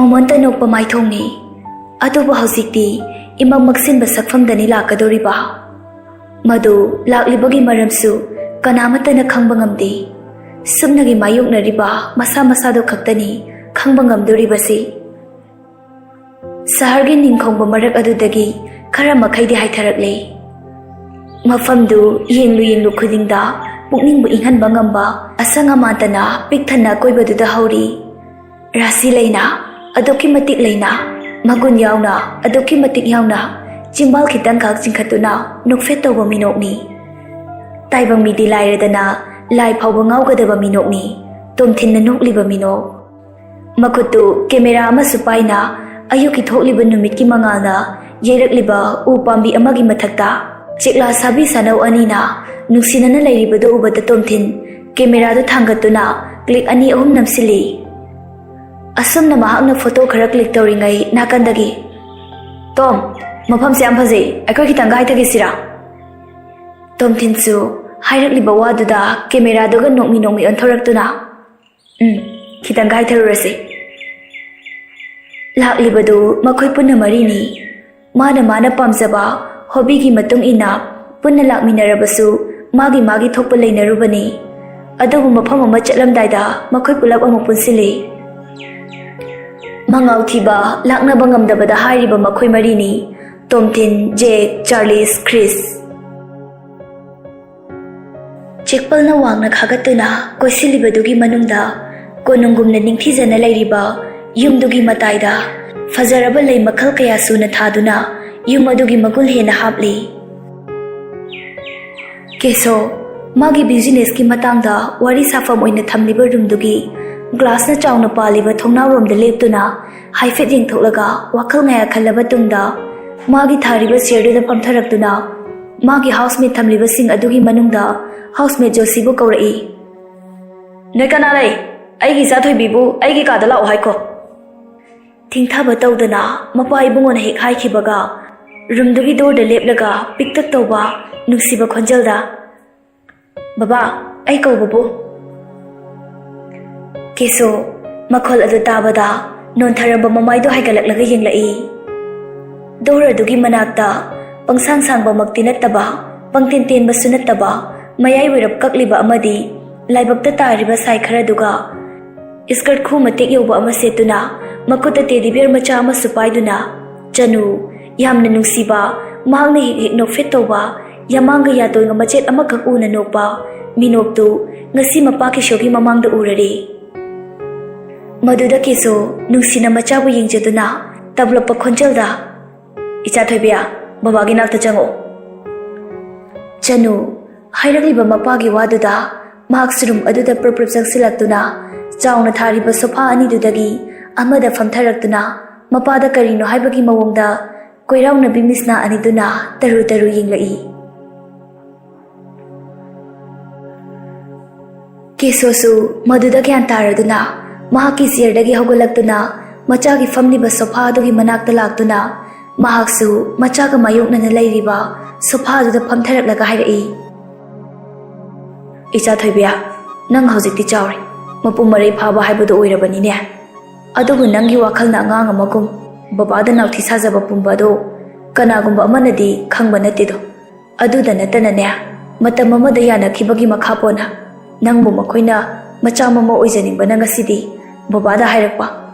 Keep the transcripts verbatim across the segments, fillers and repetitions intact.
ꯃꯣꯃꯣꯟꯇ ꯅꯣꯛꯄ ꯃꯥꯏꯊꯣꯡꯅꯤ꯫ ꯑꯗꯨꯕꯨ ꯍꯧꯖꯤꯛꯇꯤ ꯏꯃꯛ ꯃꯛꯁꯤꯟꯕ ꯁꯛꯐꯝꯗꯅꯤ ꯂꯥꯛꯀꯗꯧꯔꯤꯕ꯫ ꯃꯗꯨ ꯂꯥꯛꯂꯤꯕꯒꯤ ꯃꯔꯝꯁꯨ ꯀꯅꯥꯃꯠꯇꯅ ꯈꯪꯕ ꯉꯝꯗꯦ꯫ ꯁꯨꯞꯅꯒꯤ ꯃꯥꯌꯣꯛꯅꯔꯤꯕ ꯃꯁꯥ ꯃꯁꯥꯗꯨ ꯈꯛꯇꯅꯤ ꯈꯪꯕ ꯉꯝꯗꯣꯔꯤꯕꯁꯤ꯫ ꯁꯍꯔꯒꯤ ꯅꯤꯡꯈꯣꯡꯕ ꯃꯔꯛ ꯑꯗꯨꯗꯒꯤ ꯈꯔ ꯃꯈꯩꯗꯤ ꯍꯥꯏꯊꯔꯛꯂꯦ꯫ ꯃꯐꯝꯗꯨ ꯌꯦꯡꯂꯨ ꯌꯦꯡꯂꯨ ꯈꯨꯗꯤꯡꯗ ꯄꯨꯛꯅꯤꯡꯕꯨ ꯏꯪꯍꯟꯕ ꯉꯝꯕ ꯑꯁꯪ ꯑꯃꯥꯟꯇꯅ ꯄꯤꯛ ꯊꯟꯅ ꯑꯀꯣꯏꯕꯗꯨꯗ ꯍꯧꯔꯤ꯫ ꯔꯥꯁꯤ ꯂꯩꯅ, ꯑꯗꯨꯛꯀꯤ ꯃꯇꯤꯛ ꯂꯩꯅ, ꯃꯒꯨꯟ ꯌꯥꯎꯅ, ꯑꯗꯨꯛꯀꯤ ꯃꯇꯤꯛ ꯌꯥꯎꯅ, ꯆꯤꯝꯕꯥꯜ ꯈꯤꯇꯪꯈꯛ ꯆꯤꯡꯈꯠꯇꯨꯅ ꯅꯣꯛꯐꯦꯠ ꯇꯧꯕ ꯃꯤꯅꯣꯛꯅꯤ꯫ ꯇꯥꯏꯕꯪ ꯃꯤꯗꯤ ꯂꯥꯏꯔꯗꯅ ꯂꯥꯏ ꯐꯥꯎꯕ ꯉꯥꯎꯒꯗꯕ ꯃꯤꯅꯣꯛꯅꯤ꯫ ꯇꯣꯝꯊꯤꯟꯅ ꯅꯣꯛꯂꯤꯕ ꯃꯤꯅꯣꯛ꯫ ꯃꯈꯨꯠꯇꯨ ꯀꯦꯃꯦꯔꯥ ꯑꯃꯁꯨ ꯄꯥꯏꯅ ꯑꯌꯨꯛꯀꯤ ꯊꯣꯛꯂꯤꯕ ꯅꯨꯃꯤꯠꯀꯤ ꯃꯉꯥꯜꯅ ꯌꯩꯔꯛꯂꯤꯕ ꯎ ꯄꯥꯝꯕꯤ ꯑꯃꯒꯤ ꯃꯊꯛꯇ ꯆꯦꯛꯂꯥ ꯁꯥꯕꯤ ꯁꯥꯅꯧ ꯑꯅꯤꯅ ꯅꯨꯡꯁꯤꯅꯅ ꯂꯩꯔꯤꯕꯗꯨ ꯎꯕꯗ ꯇꯣꯝꯊꯤꯟ ꯀꯦꯃꯦꯔꯥꯗꯨ ꯊꯥꯡꯒꯠꯇꯨꯅ ꯀ꯭ꯂꯤꯛ ꯑꯅꯤ ꯑꯍꯨꯝ ꯅꯝꯁꯤꯜꯂꯤ꯫ ꯑꯁꯨꯝꯅ ꯃꯍꯥꯛꯅ ꯐꯣꯇꯣ ꯈꯔ ꯀ꯭ꯂꯤꯛ ꯇꯧꯔꯤꯉꯩ ꯅꯥꯀꯟꯗꯒꯤ, "ꯇꯣꯝ, ꯃꯐꯝꯁꯦ ꯌꯥꯝ ꯐꯖꯩ, ꯑꯩꯈꯣꯏ ꯈꯤꯇꯪꯒ ꯍꯥꯏꯊꯈꯤꯁꯤꯔꯥ?" ꯇꯣꯝꯊꯤꯟꯁꯨ ꯍꯥꯏꯔꯛꯂꯤꯕ ꯋꯥꯗꯨꯗ ꯀꯦꯃꯦꯔꯥꯗꯨꯒ ꯅꯣꯛꯃꯤ ꯅꯣꯛꯃꯤ ꯑꯣꯟꯊꯣꯔꯛꯇꯨꯅ, "ꯎꯝ, ꯈꯤꯇꯪꯒ ꯍꯥꯏꯊꯔꯨꯔꯁꯤ꯫" ꯂꯥꯛꯂꯤꯕꯗꯨ ꯃꯈꯣꯏ ꯄꯨꯟꯅ ꯃꯔꯤꯅꯤ꯫ ꯃꯥꯅ ꯃꯥꯅ ꯄꯥꯝꯖꯕ ꯍꯣꯕꯤꯒꯤ ꯃꯇꯨꯡ ꯏꯟꯅ ꯄꯨꯟꯅ ꯂꯥꯛꯃꯤꯟꯅꯔꯕꯁꯨ ꯃꯥꯒꯤ ꯃꯥꯒꯤ ꯊꯣꯛꯄ ꯂꯩꯅꯔꯨꯕꯅꯤ꯫ ꯑꯗꯨꯕꯨ ꯃꯐꯝ ꯑꯃ ꯆꯠꯂꯝꯗꯥꯏꯗ ꯃꯈꯣꯏ ꯄꯨꯂꯞ ꯑꯃꯨꯛ ꯄꯨꯟꯁꯤꯜꯂꯤ꯫ ꯃꯉꯥꯎ ꯊꯤꯕ ꯂꯥꯛꯅꯕ ꯉꯝꯗꯕꯗ ꯍꯥꯏꯔꯤꯕ ꯃꯈꯣꯏ ꯃꯔꯤꯅꯤ, ꯇꯣꯝꯊꯤꯟ, ꯖꯦꯛ, ꯆꯥꯔꯂꯤꯁ, ꯈ꯭ꯔꯤꯁ꯫ ꯆꯦꯛꯄꯜꯅ ꯋꯥꯡꯅ ꯈꯥꯒꯠꯇꯨꯅ ꯀꯣꯏꯁꯤꯜꯂꯤꯕꯗꯨꯒꯤ ꯃꯅꯨꯡꯗ ꯀꯣꯅꯨꯡꯒꯨꯝꯅ ꯅꯤꯡꯊꯤꯖꯅ ꯂꯩꯔꯤꯕ ꯌꯨꯝꯗꯨꯒꯤ ꯃꯇꯥꯏꯗ ꯐꯖꯔꯕ ꯂꯩ ꯃꯈꯜ ꯀꯌꯥ ꯁꯨꯅ ꯊꯥꯗꯨꯅ ꯌꯨꯝ ꯑꯗꯨꯒꯤ ꯃꯒꯨꯟ ꯍꯦꯟꯅ ꯍꯥꯞꯂꯤ꯫ ꯀꯦꯁꯣ ꯃꯥꯒꯤ ꯕꯤꯖꯤꯅꯦꯁꯀꯤ ꯃꯇꯥꯡꯗ ꯋꯥꯔꯤ ꯁꯥꯐꯝ ꯑꯣꯏꯅ ꯊꯝꯂꯤꯕ ꯔꯨꯝꯗꯨꯒꯤ ꯒ꯭ꯂꯥꯁꯅ ꯆꯥꯎꯅ ꯄꯥꯜꯂꯤꯕ ꯊꯣꯡꯅꯥꯎꯔꯣꯝꯗ ꯂꯦꯞꯇꯨꯅ ꯍꯥꯏꯐꯦꯠ ꯌꯦꯡꯊꯣꯛꯂꯒ ꯋꯥꯈꯜ ꯉꯌꯥ ꯈꯜꯂꯕ ꯇꯨꯡꯗ ꯃꯥꯒꯤ ꯊꯥꯔꯤꯕ ꯆꯤꯌꯔꯗꯨꯗ ꯐꯝꯊꯔꯛꯇꯨꯅ ꯃꯥꯒꯤ ꯍꯥꯎꯁꯃꯦꯠ ꯊꯝꯂꯤꯕꯁꯤꯡ ꯑꯗꯨꯒꯤ ꯃꯅꯨꯡꯗ ꯍꯥꯎꯁꯃꯦꯠ ꯖꯣꯁꯤꯕꯨ ꯀꯧꯔꯛꯏ꯫ "ꯅꯣꯏ ꯀꯅꯥ ꯂꯩ? ꯑꯩꯒꯤ ꯏꯆꯥ ꯊꯣꯏꯕꯤꯕꯨ ꯑꯩꯒꯤ ꯀꯥꯗ ꯂꯥꯛꯑꯣ ꯍꯥꯏꯈꯣ꯫" ꯊꯤꯡꯊꯕ ꯇꯧꯗꯅ ꯃꯄꯥ ꯏꯕꯨꯡꯉꯣꯅ ꯍꯦꯛ ꯍꯥꯏꯈꯤꯕꯒ ꯔꯨꯝꯗꯨꯒꯤ ꯗꯣꯔꯗ ꯂꯦꯞꯂꯒ ꯄꯤꯛꯇꯛ ꯇꯧꯕ ꯅꯨꯡꯁꯤꯕ ꯈꯣꯟꯖꯦꯜꯗ, "ꯕꯕꯥ, ꯑꯩ ꯀꯧꯕꯕꯨ?" ꯀꯦꯁꯣ ꯃꯈꯣꯜ ꯑꯗꯨ ꯇꯥꯕꯗ ꯅꯣꯟꯊꯔꯕ ꯃꯃꯥꯏꯗꯨ ꯍꯥꯏꯒꯠꯂꯛꯂꯒ ꯌꯦꯡꯂꯛꯏ꯫ ꯗꯣꯔ ꯑꯗꯨꯒꯤ ꯃꯅꯥꯛꯇ ꯄꯪꯁꯥꯡ ꯁꯥꯡꯕꯃꯛꯇꯤ ꯅꯠꯇꯕ, ꯄꯪꯇꯦꯟ ꯇꯦꯟꯕꯁꯨ ꯅꯠꯇꯕ, ꯃꯌꯥꯏ ꯑꯣꯏꯔꯞ ꯀꯛꯂꯤꯕ ꯑꯃꯗꯤ ꯂꯥꯏꯕꯛꯇ ꯇꯥꯔꯤꯕ ꯁꯥꯏ ꯈꯔꯗꯨꯒ ꯏꯁꯀꯔꯠ ꯈꯨ ꯃꯇꯦꯛ ꯌꯧꯕ ꯑꯃ ꯁꯦꯠꯇꯨꯅ, ꯃꯈꯨꯠꯇ ꯇꯦꯗꯤ ꯕꯤꯌꯔ ꯃꯆꯥ ꯑꯃꯁꯨ ꯄꯥꯏꯗꯨꯅ, ꯆꯅꯨ, ꯌꯥꯝꯅ ꯅꯨꯡꯁꯤꯕ, ꯃꯍꯥꯛꯅ ꯍꯤꯛ ꯍꯤꯛ ꯅꯣꯛꯐꯦꯠ ꯇꯧꯕ, ꯌꯥꯃꯥꯡꯒ ꯌꯥꯇꯣꯟꯒ ꯃꯆꯦꯠ ꯑꯃꯈꯛ ꯎꯅ ꯅꯣꯛꯄ ꯃꯤꯅꯣꯛꯇꯨ ꯉꯁꯤ ꯃꯄꯥ ꯀꯤꯁꯣꯒꯤ ꯃꯃꯥꯡꯗ ꯎꯔꯔꯦ꯫ ꯃꯗꯨꯗ ꯀꯤꯁꯣ ꯅꯨꯡꯁꯤꯅ ꯃꯆꯥꯕꯨ ꯌꯦꯡꯖꯗꯨꯅ ꯇꯞꯂꯞꯄ ꯈꯣꯟꯖꯦꯜꯗ, "ꯏꯆꯥ ꯊꯣꯏꯕꯤ, ꯕꯕꯥꯒꯤ ꯅꯥꯛꯇ ꯆꯪꯉꯛꯑꯣ꯫" ꯆꯅꯨ ꯍꯥꯏꯔꯛꯂꯤꯕ ꯃꯄꯥꯒꯤ ꯋꯥꯗꯨꯗ ꯃꯍꯥꯛꯁꯨ ꯔꯨꯝ ꯑꯗꯨꯗ ꯄ꯭ꯔꯞ ꯄ꯭ꯔꯞ ꯆꯪꯁꯤꯜꯂꯛꯇꯨꯅ, ꯆꯥꯎꯅ ꯊꯥꯔꯤꯕ ꯁꯣꯐꯥ ꯑꯅꯤꯗꯨꯗꯒꯤ ꯑꯃꯗ ꯐꯝꯊꯔꯛꯇꯨꯅ, ꯃꯄꯥꯗ ꯀꯔꯤꯅꯣ ꯍꯥꯏꯕꯒꯤ ꯃꯑꯣꯡꯗ ꯀꯣꯏꯔꯥꯎꯅꯕꯤ ꯃꯤꯠꯁꯅꯥ ꯑꯅꯤꯗꯨꯅ ꯇꯔꯨ ꯇꯔꯨ ꯌꯦꯡꯂꯛꯏ꯫ ꯀꯦꯁꯣꯁꯨ ꯃꯗꯨꯗ ꯒ꯭ꯌꯥꯟ ꯇꯥꯔꯗꯨꯅ ꯃꯍꯥꯛꯀꯤ ꯆꯤꯌꯔꯗꯒꯤ ꯍꯧꯒꯠꯂꯛꯇꯨꯅ ꯃꯆꯥꯒꯤ ꯐꯝꯂꯤꯕ ꯁꯣꯐꯥ ꯑꯗꯨꯒꯤ ꯃꯅꯥꯛꯇ ꯂꯥꯛꯇꯨꯅ ꯃꯍꯥꯛꯁꯨ ꯃꯆꯥꯒ ꯃꯥꯌꯣꯛꯅꯅ ꯂꯩꯔꯤꯕ ꯁꯣꯐꯥ ꯑꯗꯨꯗ ꯐꯝꯊꯔꯛꯂꯒ ꯍꯥꯏꯔꯛꯏ, "ꯏꯆꯥ ꯊꯣꯏꯕꯤ, ꯅꯪ ꯍꯧꯖꯤꯛꯇꯤ ꯆꯥꯎꯔꯦ, ꯃꯄꯨꯡ ꯃꯔꯩ ꯐꯥꯕ ꯍꯥꯏꯕꯗꯨ ꯑꯣꯏꯔꯕꯅꯤꯅꯦ꯫ ꯑꯗꯨꯕꯨ ꯅꯪꯒꯤ ꯋꯥꯈꯜꯅ ꯑꯉꯥꯡ ꯑꯃꯒꯨꯝ ꯕꯕꯥꯗ ꯅꯥꯎꯊꯤ ꯁꯥꯖꯕ ꯄꯨꯝꯕ ꯑꯗꯨ ꯀꯅꯥꯒꯨꯝꯕ ꯑꯃꯅꯗꯤ ꯈꯪꯕ ꯅꯠꯇꯦꯗꯣ꯫ ꯑꯗꯨꯗ ꯅꯠꯇꯅꯅꯦ, ꯃꯇꯝ ꯑꯃꯗ ꯌꯥꯅꯈꯤꯕꯒꯤ ꯃꯈꯥ ꯄꯣꯟꯅ ꯅꯪꯕꯨ ꯃꯈꯣꯏꯅ ꯃꯆꯥ ꯃꯃꯧ ꯑꯣꯏꯖꯅꯤꯡꯕꯅ ꯉꯁꯤꯗꯤ ꯕꯕꯥꯗ ꯍꯥꯏꯔꯛꯄ,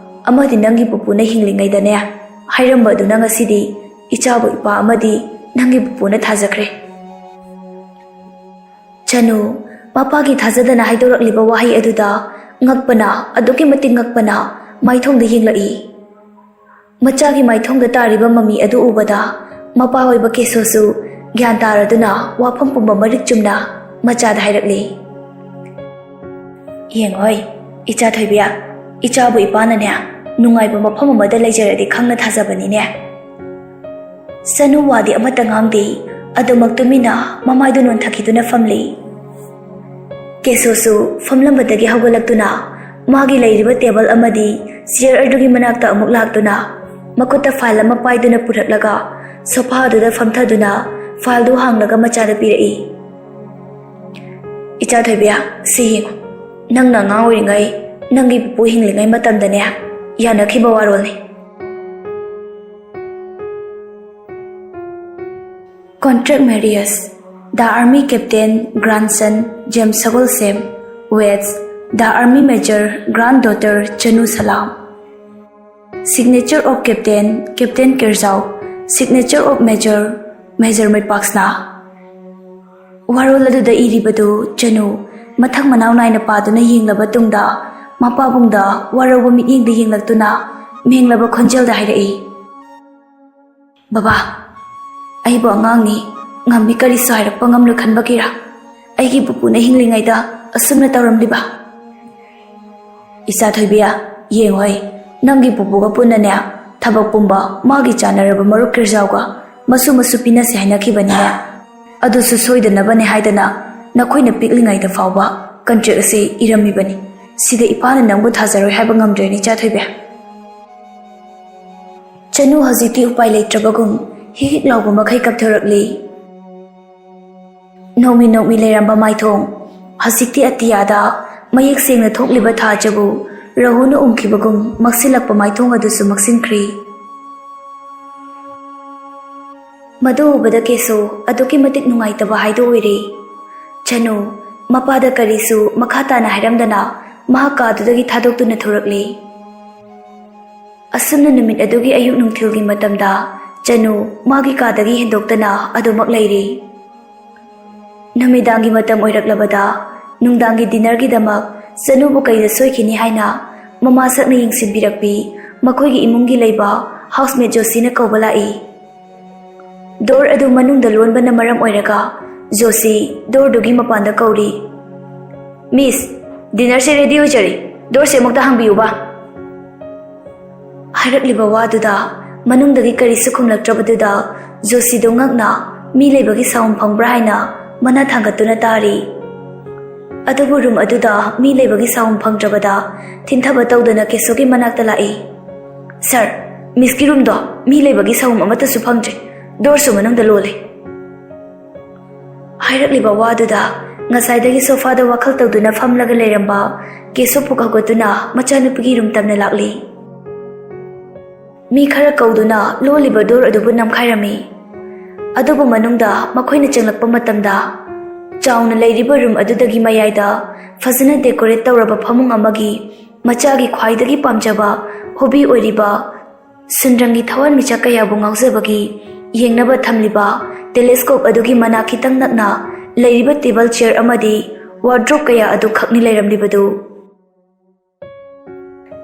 ꯑꯃꯗꯤ ꯅꯪꯒꯤ ꯄꯨꯄꯨꯅ ꯍꯤꯡꯂꯤꯉꯩꯗꯅꯦ ꯍꯥꯏꯔꯝꯕ ꯑꯗꯨꯅ ꯉꯁꯤꯗꯤ ꯏꯆꯥꯕꯨ ꯏꯄꯥ ꯑꯃꯗꯤ ꯅꯪꯒꯤ ꯄꯨꯄꯨꯅ ꯊꯥꯖꯈ꯭ꯔꯦ꯫" ꯆꯅꯨ ꯃꯄꯥꯒꯤ ꯊꯥꯖꯗꯅ ꯍꯥꯏꯗꯣꯔꯛꯂꯤꯕ ꯋꯥꯍꯩ ꯑꯗꯨꯗ ꯉꯛꯄꯅ, ꯑꯗꯨꯛꯀꯤ ꯃꯇꯤꯛ ꯉꯛꯄꯅ ꯃꯥꯏꯊꯣꯡꯗ ꯌꯦꯡꯂꯛꯏ꯫ ꯃꯆꯥꯒꯤ ꯃꯥꯏꯊꯣꯡꯗ ꯇꯥꯔꯤꯕ ꯃꯃꯤ ꯑꯗꯨ ꯎꯕꯗ ꯃꯄꯥ ꯑꯣꯏꯕ ꯀꯦꯁꯣꯁꯨ ꯒ꯭ꯌꯥꯟ ꯇꯥꯔꯗꯨꯅ ꯋꯥꯐꯝ ꯄꯨꯝꯕ ꯃꯔꯤꯛ ꯆꯨꯝꯅ ꯃꯆꯥꯗ ꯍꯥꯏꯔꯛꯂꯤ꯫ "ꯌꯦꯡꯉꯣꯏ, ꯏꯆꯥ ꯊꯣꯏꯕꯤ, ꯏꯆꯥꯕꯨ ꯏꯄꯥꯅꯅꯦ ꯅꯨꯡꯉꯥꯏꯕ ꯃꯐꯝ ꯑꯃꯗ ꯂꯩꯖꯔꯗꯤ ꯈꯪꯅ ꯊꯥꯖꯕꯅꯤꯅꯦ꯫" ꯁꯅꯨ ꯋꯥꯗꯤ ꯑꯃꯠꯇ ꯉꯥꯡꯗꯦ, ꯑꯗꯨꯃꯛ ꯇꯨꯃꯤꯟꯅ ꯃꯃꯥꯏꯗꯨ ꯅꯣꯟꯊꯈꯤꯗꯨꯅ ꯐꯝꯂꯤ꯫ ꯀꯦꯁꯣꯁꯨ ꯐꯝꯂꯝꯕꯗꯒꯤ ꯍꯧꯒꯠꯂꯛꯇꯨꯅ ꯃꯥꯒꯤ ꯂꯩꯔꯤꯕ ꯇꯦꯕꯜ ꯑꯃꯗꯤ ꯆꯤꯌꯔ ꯑꯗꯨꯒꯤ ꯃꯅꯥꯛꯇ ꯑꯃꯨꯛ ꯂꯥꯛꯇꯨꯅ ꯃꯈꯨꯠꯇ ꯐꯥꯏꯜ ꯑꯃ ꯄꯥꯏꯗꯨꯅ ꯄꯨꯔꯛꯂꯒ ꯁꯣꯐꯥ ꯑꯗꯨꯗ ꯐꯝꯊꯗꯨꯅ ꯐꯥꯏꯜꯗꯨ ꯍꯥꯡꯂꯒ ꯃꯆꯥꯗ ꯄꯤꯔꯛꯏ꯫ "ꯏꯆꯥ ꯊꯣꯏꯕꯤ, ꯁꯤ ꯌꯦꯡꯉꯨ꯫ ꯅꯪꯅ ꯑꯉꯥꯡ ꯑꯣꯏꯔꯤꯉꯩ, ꯅꯪꯒꯤ ꯄꯨꯄꯨ ꯍꯤꯡꯂꯤꯉꯩ ꯃꯇꯝꯗꯅꯦ, ꯌꯥꯅꯈꯤꯕ ꯋꯥꯔꯣꯜꯅꯤ꯫ Contract marriage, the army captain grandson James Sagolsem weds the army major granddaughter Chanu Salam. Signature of captain, Captain Kerjao. Signature of major, Major Maipaksna. ꯋꯥꯔꯣꯜ ꯑꯗꯨꯗ ꯏꯔꯤꯕꯗꯨ ꯆꯅꯨ ꯃꯊꯪ ꯃꯅꯥꯎ ꯅꯥꯏꯅ ꯄꯥꯗꯨꯅ ꯌꯦꯡꯂꯕ ꯇꯨꯡꯗ, ꯃꯄꯥꯕꯨꯡꯗ ꯋꯥꯔꯧꯕ ꯃꯤꯠꯌꯦꯡꯗ ꯌꯦꯡꯂꯛꯇꯨꯅ ꯃꯦꯡꯂꯕ ꯈꯣꯟꯖꯦꯜꯗ ꯍꯥꯏꯔꯛꯏ, "ꯕꯕꯥ, ꯑꯩꯕꯨ ꯑꯉꯥꯡꯅꯤ, ꯉꯝꯃꯤ ꯀꯔꯤꯁꯨ ꯍꯥꯏꯔꯛꯄ ꯉꯝꯂꯣꯏ ꯈꯟꯕꯒꯤꯔꯥ? ꯑꯩꯒꯤ ꯄꯨꯄꯨꯅ ꯍꯤꯡꯂꯤꯉꯩꯗ ꯑꯁꯨꯝꯅ ꯇꯧꯔꯝꯂꯤꯕ?" "ꯏꯆꯥ ꯊꯣꯏꯕꯤ, ꯌꯦꯡꯉꯣꯏ, ꯅꯪꯒꯤ ꯄꯨꯄꯨꯒ ꯄꯨꯟꯅꯅꯦ, ꯊꯕꯛ ꯄꯨꯝꯕ ꯃꯥꯒꯤ ꯆꯥꯟꯅꯔꯕ ꯃꯔꯨꯞ ꯀꯤꯔꯖꯥꯎꯒ ꯃꯁꯨ ꯃꯁꯨ ꯄꯤꯅꯁꯦ ꯍꯥꯏꯅꯈꯤꯕꯅꯤꯅꯦ꯫ ꯑꯗꯨꯁꯨ ꯁꯣꯏꯗꯅꯕꯅꯦ ꯍꯥꯏꯗꯅ ꯅꯈꯣꯏꯅ ꯄꯤꯛꯂꯤꯉꯩꯗ ꯐꯥꯎꯕ contract ꯑꯁꯤ ꯏꯔꯝꯃꯤꯕꯅꯤ꯫ ꯁꯤꯗ ꯏꯄꯥꯅ ꯅꯪꯕꯨ ꯊꯥꯖꯔꯣꯏ ꯍꯥꯏꯕ ꯉꯝꯗ꯭ꯔꯦꯅꯦ, ꯏꯆꯥ ꯊꯣꯏꯕꯤ꯫" ꯆꯅꯨ ꯍꯧꯖꯤꯛꯇꯤ ꯎꯄꯥꯏ ꯂꯩꯇ꯭ꯔꯕꯒꯨꯝ ꯍꯤꯛ ꯍꯤꯛ ꯂꯥꯎꯕ ꯃꯈꯩ ꯀꯞꯊꯣꯔꯛꯂꯤ꯫ ꯅꯣꯡꯃꯤ ꯅꯣꯡꯃꯤ ꯂꯩꯔꯝꯕ ꯃꯥꯏꯊꯣꯡ ꯍꯧꯖꯤꯛꯇꯤ ꯑꯇꯤꯌꯥꯗ ꯃꯌꯦꯛ ꯁꯦꯡꯅ ꯊꯣꯛꯂꯤꯕ ꯊꯥꯖꯕꯨ ꯔꯍꯨꯅ ꯎꯝꯈꯤꯕꯒꯨꯝ ꯃꯛꯁꯤꯜꯂꯛꯄ ꯃꯥꯏꯊꯣꯡ ꯑꯗꯨꯁꯨ ꯃꯛꯁꯤꯟꯈ꯭ꯔꯤ꯫ ꯃꯗꯨ ꯎꯕꯗ ꯀꯦꯁꯣ ꯑꯗꯨꯛꯀꯤ ꯃꯇꯤꯛ ꯅꯨꯡꯉꯥꯏꯇꯕ ꯍꯥꯏꯗꯣ ꯑꯣꯏꯔꯦ꯫ ꯆꯅꯨ ꯃꯄꯥꯗ ꯀꯔꯤꯁꯨ ꯃꯈꯥ ꯇꯥꯅ ꯍꯥꯏꯔꯝꯗꯅ ꯃꯍꯥꯛ ꯀꯥꯗꯨꯗꯒꯤ ꯊꯥꯗꯣꯛꯇꯨꯅ ꯊꯣꯔꯛꯂꯦ꯫ ꯑꯁꯨꯝꯅ ꯅꯨꯃꯤꯠ ꯑꯗꯨꯒꯤ ꯑꯌꯨꯛ ꯅꯨꯡꯊꯤꯜꯒꯤ ꯃꯇꯝꯗ ꯆꯅꯨ ꯃꯥꯒꯤ ꯀꯥꯗꯒꯤ ꯍꯦꯟꯗꯣꯛꯇꯅ ꯑꯗꯨꯃꯛ ꯂꯩꯔꯤ꯫ ꯅꯨꯃꯤꯗꯥꯡꯒꯤ ꯃꯇꯝ ꯑꯣꯏꯔꯛꯂꯕꯗ ꯅꯨꯡꯗꯥꯡꯒꯤ dinnerꯒꯤꯗꯃꯛ ꯆꯅꯨꯕꯨ ꯀꯩꯗ ꯁꯣꯏꯈꯤꯅꯤ ꯍꯥꯏꯅ ꯃꯃꯥꯁꯛꯅ ꯌꯦꯡꯁꯤꯟꯕꯤꯔꯛꯄꯤ ꯃꯈꯣꯏꯒꯤ ꯏꯃꯨꯡꯒꯤ ꯂꯩꯕ housemaid ꯖꯣꯁꯤꯅ ꯀꯧꯕ ꯂꯥꯛꯏ꯫ Door ꯑꯗꯨ ꯃꯅꯨꯡꯗ ꯂꯣꯟꯕꯅ ꯃꯔꯝ ꯑꯣꯏꯔꯒ ꯖꯣꯁꯤ doorꯗꯨꯒꯤ ꯃꯄꯥꯟꯗ ꯀꯧꯔꯤ, "Miss, dinnerꯁꯦ ready ꯑꯣꯏꯖꯔꯦ, doorꯁꯦ ꯑꯃꯨꯛꯇ ꯍꯥꯡꯕꯤꯌꯨꯕ꯫" ꯍꯥꯏꯔꯛꯂꯤꯕ ꯋꯥꯗꯨꯗ ꯃꯅꯨꯡꯗꯒꯤ ꯀꯔꯤꯁꯨ ꯈꯨꯝꯂꯛꯇ꯭ꯔꯕꯗꯨꯗ ꯖꯣꯁꯤꯗꯨ ꯉꯛꯅ ꯃꯤ ꯂꯩꯕꯒꯤ ꯁꯥꯎꯟ ꯐꯪꯕ꯭ꯔꯥ ꯍꯥꯏꯅ ꯃꯅꯥ ꯊꯥꯡꯒꯠꯇꯨꯅ ꯇꯥꯔꯤ꯫ ꯑꯗꯨꯕꯨ room ꯑꯗꯨꯗ ꯃꯤ ꯂꯩꯕꯒꯤ ꯁꯥꯎꯟ ꯐꯪꯗ꯭ꯔꯕꯗ ꯊꯤꯟꯊꯕ ꯇꯧꯗꯨꯅ ꯀꯦꯁꯣꯒꯤ ꯃꯅꯥꯛꯇ ꯂꯥꯛꯏ꯫ "Sir, missꯀꯤ roomꯗꯣ ꯃꯤ ꯂꯩꯕꯒꯤ ꯁꯥꯎꯟ ꯑꯃꯠꯇꯁꯨ ꯐꯪꯗ꯭ꯔꯦ꯫ Doorꯁꯨ ꯃꯅꯨꯡꯗ ꯂꯣꯜꯂꯦ꯫" ꯍꯥꯏꯔꯛꯂꯤꯕ ꯋꯥꯗꯨꯗ ꯉꯁꯥꯏꯗꯒꯤ sofaꯗ ꯋꯥꯈꯜ ꯇꯧꯗꯨꯅ ꯐꯝꯂꯒ ꯂꯩꯔꯝꯕ ꯀꯦꯁꯣ ꯄꯨꯛ ꯍꯧꯒꯠꯇꯨꯅ ꯃꯆꯥꯅꯨꯄꯤꯒꯤ room ꯇꯝꯅ ꯂꯥꯛꯂꯤ꯫ ꯃꯤ ꯈꯔ ꯀꯧꯗꯨꯅ ꯂꯣꯜꯂꯤꯕ ꯗꯣꯔ ꯑꯗꯨꯕꯨ ꯅꯝꯈꯥꯏꯔꯝꯃꯤ꯫ ꯑꯗꯨꯕꯨ ꯃꯅꯨꯡꯗ ꯃꯈꯣꯏꯅ ꯆꯪꯂꯛꯄ ꯃꯇꯝꯗ, ꯆꯥꯎꯅ ꯂꯩꯔꯤꯕ ꯔꯨꯝ ꯑꯗꯨꯗꯒꯤ ꯃꯌꯥꯏꯗ ꯐꯖꯅ ꯗꯦꯀꯣꯔꯦꯠ ꯇꯧꯔꯕ ꯐꯃꯨꯡ ꯑꯃꯒꯤ ꯃꯆꯥꯒꯤ ꯈ꯭ꯋꯥꯏꯗꯒꯤ ꯄꯥꯝꯖꯕ ꯍꯣꯕꯤ ꯑꯣꯏꯔꯤꯕ ꯁꯨꯟꯗ꯭ꯔꯪꯒꯤ ꯊꯋꯥꯟꯃꯤꯆꯥꯛ ꯀꯌꯥꯕꯨ ꯉꯥꯎꯖꯕꯒꯤ ꯌꯦꯡꯅꯕ ꯊꯝꯂꯤꯕ ꯇꯦꯂꯦꯁꯀꯣꯞ ꯑꯗꯨꯒꯤ ꯃꯅꯥꯛ ꯈꯤꯇꯪ ꯅꯛꯅ ꯂꯩꯔꯤꯕ ꯇꯦꯕꯜ ꯆꯤꯌꯔ ꯑꯃꯗꯤ ꯋꯥꯔꯗ꯭ꯔꯣꯞ ꯀꯌꯥ ꯑꯗꯨ ꯈꯛꯅꯤ ꯂꯩꯔꯝꯂꯤꯕꯗꯨ꯫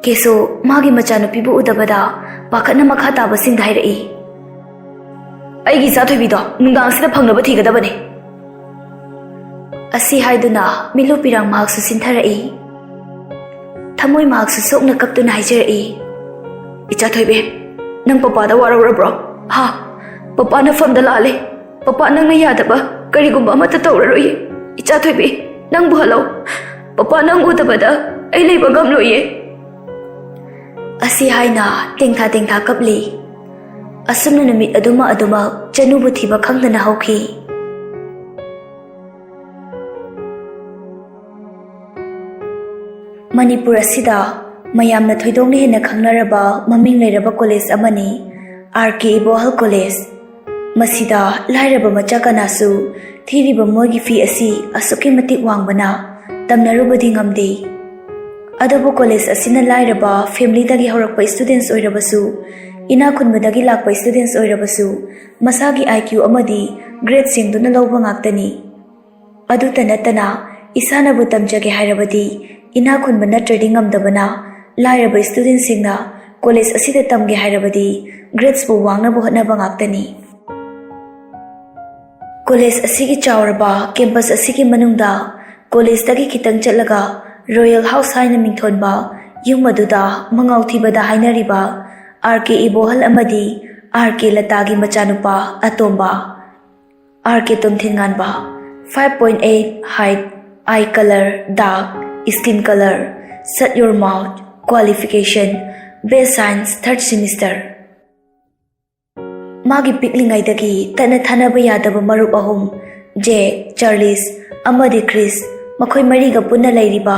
ꯀꯦꯁꯣ ꯃꯥꯒꯤ ꯃꯆꯥꯅꯨꯄꯤꯕꯨ ꯎꯗꯕꯗ ꯄꯥꯈꯠꯅ ꯃꯈꯥ ꯇꯥꯕꯁꯤꯡꯗ ꯍꯥꯏꯔꯛꯏ, "ꯑꯩꯒꯤ ꯏꯆꯥ ꯊꯣꯏꯕꯤꯗꯣ ꯅꯨꯡꯗꯥꯡꯁꯤꯗ ꯐꯪꯅꯕ ꯊꯤꯒꯗꯕꯅꯤ"꯫ ꯑꯁꯤ ꯍꯥꯏꯗꯨꯅ ꯃꯤꯠꯂꯨ ꯄꯤꯔꯥꯡ ꯃꯍꯥꯛꯁꯨ ꯆꯤꯟꯊꯔꯛꯏ꯫ ꯊꯃꯣꯏ ꯃꯍꯥꯛꯁꯨ ꯁꯣꯛꯅ ꯀꯞꯇꯨꯅ ꯍꯥꯏꯖꯔꯛꯏ, "ꯏꯆꯥ ꯊꯣꯏꯕꯤ, ꯅꯪ ꯄꯄꯥꯗ ꯋꯥꯔꯧꯔꯕ꯭ꯔꯣ? ꯍꯥ? ꯄꯄꯥ ꯅꯐꯝꯗ ꯂꯥꯜꯂꯦ꯫ ꯄꯄꯥ ꯅꯪꯅ ꯌꯥꯗꯕ ꯀꯔꯤꯒꯨꯝꯕ ꯑꯃꯠꯇ ꯇꯧꯔꯔꯣꯏꯌꯦ꯫ ꯏꯆꯥ ꯊꯣꯏꯕꯤ, ꯅꯪꯕꯨ ꯍꯜꯂꯧ꯫ ꯄꯄꯥ ꯅꯪ ꯎꯗꯕꯗ ꯑꯩ ꯂꯩꯕ ꯉꯝꯂꯣꯏꯌꯦ"꯫ ꯑꯁꯤ ꯍꯥꯏꯅ ꯇꯦꯡꯊꯥ ꯇꯦꯡꯊꯥ ꯀꯞꯂꯤ꯫ ꯑꯁꯨꯝꯅ ꯅꯨꯃꯤꯠ ꯑꯗꯨꯃ ꯑꯗꯨꯃꯛ ꯆꯅꯨꯕꯨ ꯊꯤꯕ ꯈꯪꯗꯅ ꯍꯧꯈꯤ꯫ ꯃꯅꯤꯄꯨꯔ ꯑꯁꯤꯗ ꯃꯌꯥꯝꯅ ꯊꯣꯏꯗꯣꯛꯅ ꯍꯦꯟꯅ ꯈꯪꯅꯔꯕ ꯃꯃꯤꯡ ꯂꯩꯔꯕ ꯀꯣꯂꯦꯖ ꯑꯃꯅꯤ, ꯑꯥꯔ ꯀꯦ ꯏꯕꯣꯍꯜ ꯀꯣꯂꯦꯖ꯫ ꯃꯁꯤꯗ ꯂꯥꯏꯔꯕ ꯃꯆꯥ ꯀꯅꯥꯁꯨ ꯊꯤꯔꯤꯕ ꯃꯣꯏꯒꯤ ꯐꯤ ꯑꯁꯤ ꯑꯁꯨꯛꯀꯤ ꯃꯇꯤꯛ ꯋꯥꯡꯕꯅ ꯇꯝꯅꯔꯨꯕꯗꯤ ꯉꯝꯗꯦ꯫ ꯑꯗꯨꯕꯨ ꯀꯣꯂꯦꯖ ꯑꯁꯤꯅ ꯂꯥꯏꯔꯕ ꯐꯦꯃꯤꯂꯤꯗꯒꯤ ꯍꯧꯔꯛꯄ ꯁ꯭ꯇꯨꯗꯦꯟꯠꯁ ꯑꯣꯏꯔꯕꯁꯨ, ꯏꯅꯥꯛ ꯈꯨꯟꯕꯗꯒꯤ ꯂꯥꯛꯄ ꯁ꯭ꯇꯨꯗꯦꯟꯠꯁ ꯑꯣꯏꯔꯕꯁꯨ ꯃꯁꯥꯒꯤ ꯑꯥꯏ ꯀ꯭ꯌꯨ ꯑꯃꯗꯤ ꯒ꯭ꯔꯦꯗ ꯌꯦꯡꯗꯨꯅ ꯂꯧꯕ ꯉꯥꯛꯇꯅꯤ꯫ ꯑꯗꯨꯇ ꯅꯠꯇꯅ, ꯏꯁꯥꯅꯕꯨ ꯇꯝꯖꯒꯦ ꯍꯥꯏꯔꯕꯗꯤ ꯏꯅꯥꯛ ꯈꯨꯟꯕ ꯅꯠꯇ꯭ꯔꯗꯤ ꯉꯝꯗꯕꯅ, ꯂꯥꯏꯔꯕ ꯁ꯭ꯇꯨꯗꯦꯟꯠꯁꯤꯡꯅ ꯀꯣꯂꯦꯖ ꯑꯁꯤꯗ ꯇꯝꯒꯦ ꯍꯥꯏꯔꯕꯗꯤ ꯒ꯭ꯔꯦꯗꯁꯄꯨ ꯋꯥꯡꯅꯕ ꯍꯣꯠꯅꯕ ꯉꯥꯛꯇꯅꯤ꯫ ꯀꯣꯂꯦꯖ ꯑꯁꯤꯒꯤ ꯆꯥꯎꯔꯕ ꯀꯦꯝꯄꯁ ꯑꯁꯤꯒꯤ ꯃꯅꯨꯡꯗ ꯀꯣꯂꯦꯖꯇꯒꯤ ꯈꯤꯇꯪ ꯆꯠꯂꯒ ꯔꯣꯌꯦꯜ ꯍꯥꯎꯁ ꯍꯥꯏꯅ ꯃꯤꯡꯊꯣꯟꯕ ꯌꯨꯝ ꯑꯗꯨꯗ ꯃꯉꯥꯎ ꯊꯤꯕꯗ ꯍꯥꯏꯅꯔꯤꯕ ꯑꯥꯔ ꯀꯦ ꯏꯕꯣꯍꯜ ꯑꯃꯗꯤ ꯑꯥꯔ ꯀꯦ ꯂꯇꯥꯒꯤ ꯃꯆꯥꯅꯨꯄꯥ ꯑꯇꯣꯝꯕ, R K ꯇꯣꯝꯊꯤꯟꯉꯥꯟꯕ, five point eight height, eye colour dark, skin colour, shut your mouth, qualification, best science third semester꯫ ꯃꯥꯒꯤ ꯄꯤꯛꯂꯤꯉꯩꯗꯒꯤ ꯇꯠꯅ ꯊꯥꯅꯕ ꯌꯥꯗꯕ ꯃꯔꯨꯞ ꯑꯍꯨꯝ, ꯖꯦꯛ, ꯆꯥꯔꯂꯤꯁ ꯑꯃꯗꯤ ꯀ꯭ꯔꯤꯁ, ꯃꯈꯣꯏ ꯃꯔꯤꯒ ꯄꯨꯟꯅ ꯂꯩꯔꯤꯕ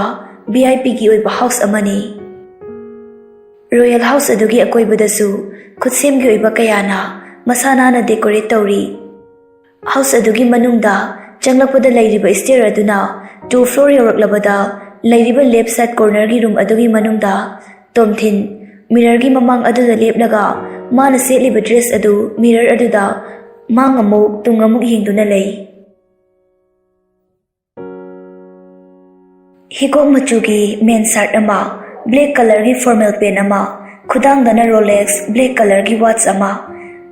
ꯚꯤ ꯑꯥꯏ ꯄꯤꯒꯤ ꯑꯣꯏꯕ ꯍꯥꯎꯁ ꯑꯃꯅꯤ꯫ ꯔꯣꯌꯦꯜ ꯍꯥꯎꯁ ꯑꯗꯨꯒꯤ ꯑꯀꯣꯏꯕꯗꯁꯨ ꯈꯨꯠꯁꯦꯝꯒꯤ ꯑꯣꯏꯕ ꯀꯌꯥꯅ ꯃꯁꯥ ꯅꯥꯟꯅ ꯗꯦꯀꯣꯔꯦꯠ ꯇꯧꯔꯤ꯫ ꯍꯥꯎꯁ ꯑꯗꯨꯒꯤ ꯃꯅꯨꯡꯗ ꯆꯪꯂꯛꯄꯗ ꯂꯩꯔꯤꯕ ꯁ꯭ꯇꯦꯌꯔ ꯑꯗꯨꯅ ꯇꯨ ꯐ꯭ꯂꯣꯔ ꯌꯧꯔꯛꯂꯕꯗ ꯂꯩꯔꯤꯕ ꯂꯦꯐ ꯁꯥꯏꯗ ꯀꯣꯔꯅꯔꯒꯤ ꯔꯨꯝ ꯑꯗꯨꯒꯤ ꯃꯅꯨꯡꯗ ꯇꯣꯝꯊꯤꯟ ꯃꯤꯔꯔꯒꯤ ꯃꯃꯥꯡ ꯑꯗꯨꯗ ꯂꯦꯞꯂꯒ ꯃꯥꯅ ꯁꯦꯠꯂꯤꯕ ꯗ꯭ꯔꯦꯁ ꯑꯗꯨ ꯃꯤꯔꯔ ꯑꯗꯨꯗ ꯃꯥꯡ ꯑꯃꯨꯛ ꯇꯨꯡ ꯑꯃꯨꯛ ꯌꯦꯡꯗꯨꯅ ꯂꯩ꯫ ꯍꯤꯒꯣꯛ ꯃꯆꯨꯒꯤ ꯃꯦꯟ ꯁꯥꯔꯠ ꯑꯃ, ꯕ꯭ꯂꯦꯛ ꯀꯂꯔꯒꯤ ꯐꯣꯔꯃꯦꯜ ꯄꯦꯟ ꯑꯃ, ꯈꯨꯗꯥꯡꯗꯅ ꯔꯣꯂꯦꯛꯁ ꯕ꯭ꯂꯦꯛ ꯀꯂꯔꯒꯤ ꯋꯥꯠꯆ ꯑꯃ,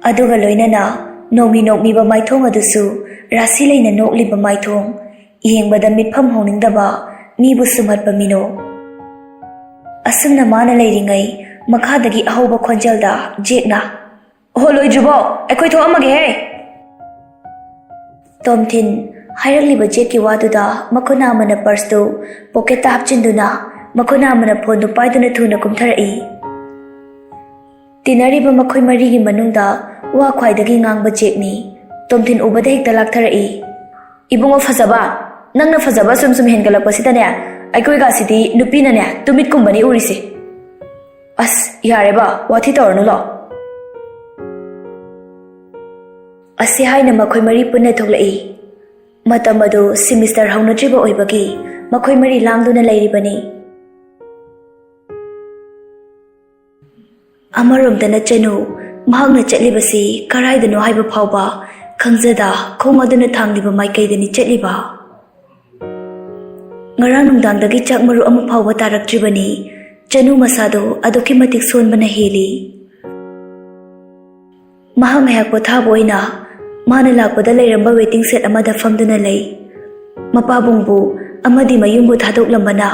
ꯑꯗꯨꯒ ꯂꯣꯏꯅꯅ ꯅꯣꯡꯃꯤ ꯅꯣꯛꯃꯤꯕ ꯃꯥꯏꯊꯣꯡ ꯑꯗꯨꯁꯨ ꯔꯥꯁꯤ ꯂꯩꯅ ꯅꯣꯛꯂꯤꯕ ꯃꯥꯏꯊꯣꯡ, ꯌꯦꯡꯕꯗ ꯃꯤꯠꯐꯝ ꯍꯣꯡꯅꯤꯡꯗꯕ, ꯃꯤꯕꯨ ꯁꯨꯝꯍꯠꯄ ꯃꯤꯅꯣꯛ꯫ ꯑꯁꯨꯝꯅ ꯃꯥꯅ ꯂꯩꯔꯤꯉꯩ ꯃꯈꯥꯗꯒꯤ ꯑꯍꯧꯕ ꯈꯣꯟꯖꯦꯜꯗ ꯖꯦꯛꯅ, "ꯍꯣ, ꯂꯣꯏꯗ꯭ꯔꯤꯕꯣ? ꯑꯩꯈꯣꯏ ꯊꯣꯛꯑꯝꯃꯒꯦꯍꯦ!" ꯇꯣꯝꯊꯤꯟ ꯍꯥꯏꯔꯛꯂꯤꯕ ꯖꯦꯛꯀꯤ ꯋꯥꯗꯨꯗ ꯃꯈꯨꯠ ꯑꯃꯅ ꯄꯔꯁꯇꯨ ꯄꯣꯀꯦꯠꯇ ꯍꯥꯞꯆꯤꯟꯗꯨꯅ ꯃꯈꯨꯠ ꯑꯃꯅ ꯐꯣꯟꯗꯨ ꯄꯥꯏꯗꯨꯅ ꯊꯨꯅ ꯀꯨꯝꯊꯔꯛꯏ꯫ ꯇꯤꯟꯅꯔꯤꯕ ꯃꯈꯣꯏ ꯃꯔꯤꯒꯤ ꯃꯅꯨꯡꯗ ꯋꯥ ꯈ꯭ꯋꯥꯏꯗꯒꯤ ꯉꯥꯡꯕ ꯖꯦꯛꯅꯤ꯫ ꯇꯣꯝꯊꯤꯟ ꯎꯕꯗ ꯍꯦꯛꯇ ꯂꯥꯛꯊꯔꯛꯏ꯫ "ꯏꯕꯨꯡꯉꯣ ꯐꯖꯕ, ꯅꯪꯅ ꯐꯖꯕ ꯁꯨꯝ ꯁꯨꯝ ꯍꯦꯟꯒꯠꯂꯛꯄꯁꯤꯗꯅꯦ, ꯑꯩꯈꯣꯏꯒꯁꯤꯗꯤ ꯅꯨꯄꯤꯅꯅꯦ ꯇꯨꯃꯤꯠꯀꯨꯝꯕꯅꯤ ꯎꯔꯤꯁꯦ꯫ ꯑꯁ, ꯌꯥꯔꯦꯕ, ꯋꯥꯊꯤ ꯇꯧꯔꯅꯨ ꯂꯥꯎ꯫" ꯑꯁꯤ ꯍꯥꯏꯅ ꯃꯈꯣꯏ ꯃꯔꯤ ꯄꯨꯟꯅ ꯊꯣꯛꯂꯛꯏ꯫ ꯃꯇꯝ ꯑꯗꯨ ꯁꯤꯃꯤꯁꯇꯔ ꯍꯧꯅꯗ꯭ꯔꯤꯕ ꯑꯣꯏꯕꯒꯤ ꯃꯈꯣꯏ ꯃꯔꯤ ꯂꯥꯡꯗꯨꯅ ꯂꯩꯔꯤꯕꯅꯤ꯫ ꯑꯃꯔꯣꯝꯗꯅ ꯆꯅꯨ, ꯃꯍꯥꯛꯅ ꯆꯠꯂꯤꯕꯁꯤ ꯀꯔꯥꯏꯗꯅꯣ ꯍꯥꯏꯕ ꯐꯥꯎꯕ ꯈꯪꯖꯗ ꯈꯣꯡ ꯑꯗꯨꯅ ꯊꯥꯡꯂꯤꯕ ꯃꯥꯏꯀꯩꯗꯅꯤ ꯆꯠꯂꯤꯕ꯫ ꯉꯔꯥꯡ ꯅꯨꯡꯗꯥꯡꯗꯒꯤ ꯆꯥꯛ ꯃꯔꯨ ꯑꯃ ꯐꯥꯎꯕ ꯇꯥꯔꯛꯇ꯭ꯔꯤꯕꯅꯤ꯫ ꯆꯅꯨ ꯃꯁꯥꯗꯣ ꯑꯗꯨꯛꯀꯤ ꯃꯇꯤꯛ ꯁꯣꯟꯕꯅ ꯍꯦꯜꯂꯤ꯫ ꯃꯍꯥꯛ ꯉꯥꯏꯍꯥꯛ ꯄꯣꯊꯥꯕ ꯑꯣꯏꯅ ꯃꯥꯅ ꯂꯥꯛꯄꯗ ꯂꯩꯔꯝꯕ ꯋꯦꯇꯤꯡ ꯁꯦꯠ ꯑꯃꯗ ꯐꯝꯗꯨꯅ ꯂꯩ꯫ ꯃꯄꯥꯕꯨꯡꯕꯨ ꯑꯃꯗꯤ ꯃꯌꯨꯝꯕꯨ ꯊꯥꯗꯣꯛꯂꯝꯕꯅ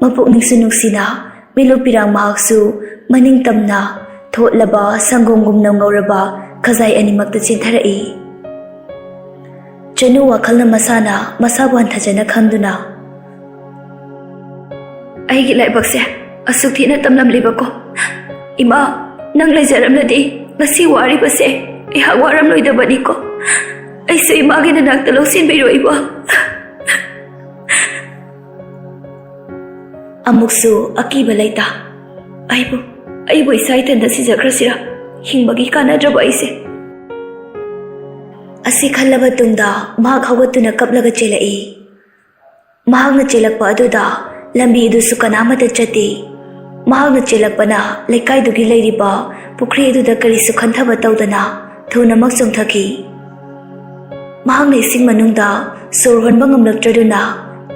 ꯃꯄꯨꯛꯅꯤꯡꯁꯨ ꯅꯨꯡꯁꯤꯅ ꯃꯤꯠꯂꯨ ꯄꯤꯔꯥꯡ ꯃꯍꯥꯛꯁꯨ ꯃꯅꯤꯡ ꯇꯝꯅ ꯊꯣꯠꯂꯕ ꯁꯪꯒꯣꯝꯒꯨꯝꯅ ꯉꯧꯔꯕ ꯈꯖꯥꯏ ꯑꯅꯤꯃꯛꯇ ꯆꯦꯟꯊꯔꯛꯏ꯫ ꯆꯅꯨ ꯋꯥꯈꯜꯅ ꯃꯁꯥꯅ ꯃꯁꯥꯕꯨ ꯍꯟꯊꯖꯅ ꯈꯪꯗꯨꯅ, "ꯑꯩꯒꯤ ꯂꯥꯏꯕꯛꯁꯦ ꯑꯁꯨꯛ ꯊꯤꯅ ꯇꯝꯂꯝꯂꯤꯕꯀꯣ꯫ ꯏꯃꯥ, ꯅꯪ ꯂꯩꯖꯔꯝꯂꯗꯤ ꯉꯁꯤ ꯋꯥꯔꯤꯕꯁꯦ ꯑꯩꯍꯥꯛ ꯋꯥꯔꯝꯂꯣꯏꯗꯕꯅꯤꯀꯣ꯫ ꯑꯩꯁꯨ ꯏꯃꯥꯒꯤ ꯅꯅꯥꯛꯇ ꯂꯧꯁꯤꯟꯕꯤꯔꯣ ꯏꯃꯥ꯫" ꯑꯃꯨꯛꯁꯨ ꯑꯀꯤꯕ ꯂꯩꯇ, "ꯑꯩꯕꯨ ꯑꯩꯕꯨ ꯏꯁꯥ ꯏꯊꯟꯇ ꯁꯤꯖꯈ꯭ꯔꯁꯤꯔꯥ? ꯍꯤꯡꯕꯒꯤ ꯀꯥꯟꯅꯗ꯭ꯔꯕ ꯑꯩꯁꯦ꯫ ꯑꯁꯤ ꯈꯜꯂꯕ ꯇꯨꯡꯗ ꯃꯍꯥꯛ ꯍꯧꯒꯠꯇꯨꯅ ꯀꯞꯂꯒ ꯆꯦꯜꯂꯛꯏ꯫ ꯃꯍꯥꯛꯅ ꯆꯦꯜꯂꯛꯄ ꯑꯗꯨꯗ ꯂꯝꯕꯤ ꯑꯗꯨꯁꯨ ꯀꯅꯥꯃꯠꯇ ꯆꯠꯇꯦ꯫ ꯃꯍꯥꯛꯅ ꯆꯦꯜꯂꯛꯄꯅ ꯂꯩꯀꯥꯏꯗꯨꯒꯤ ꯂꯩꯔꯤꯕ ꯄꯨꯈ꯭ꯔꯤ ꯑꯗꯨꯗ ꯀꯔꯤꯁꯨ ꯈꯟꯊꯕ ꯇꯧꯗꯅ ꯊꯨꯅꯃꯛ ꯆꯣꯡꯊꯈꯤ꯫ ꯃꯍꯥꯛꯅ ꯏꯁꯤꯡ ꯃꯅꯨꯡꯗ ꯁꯣꯔ ꯍꯣꯟꯕ ꯉꯝꯂꯛꯇ꯭ꯔꯗꯨꯅ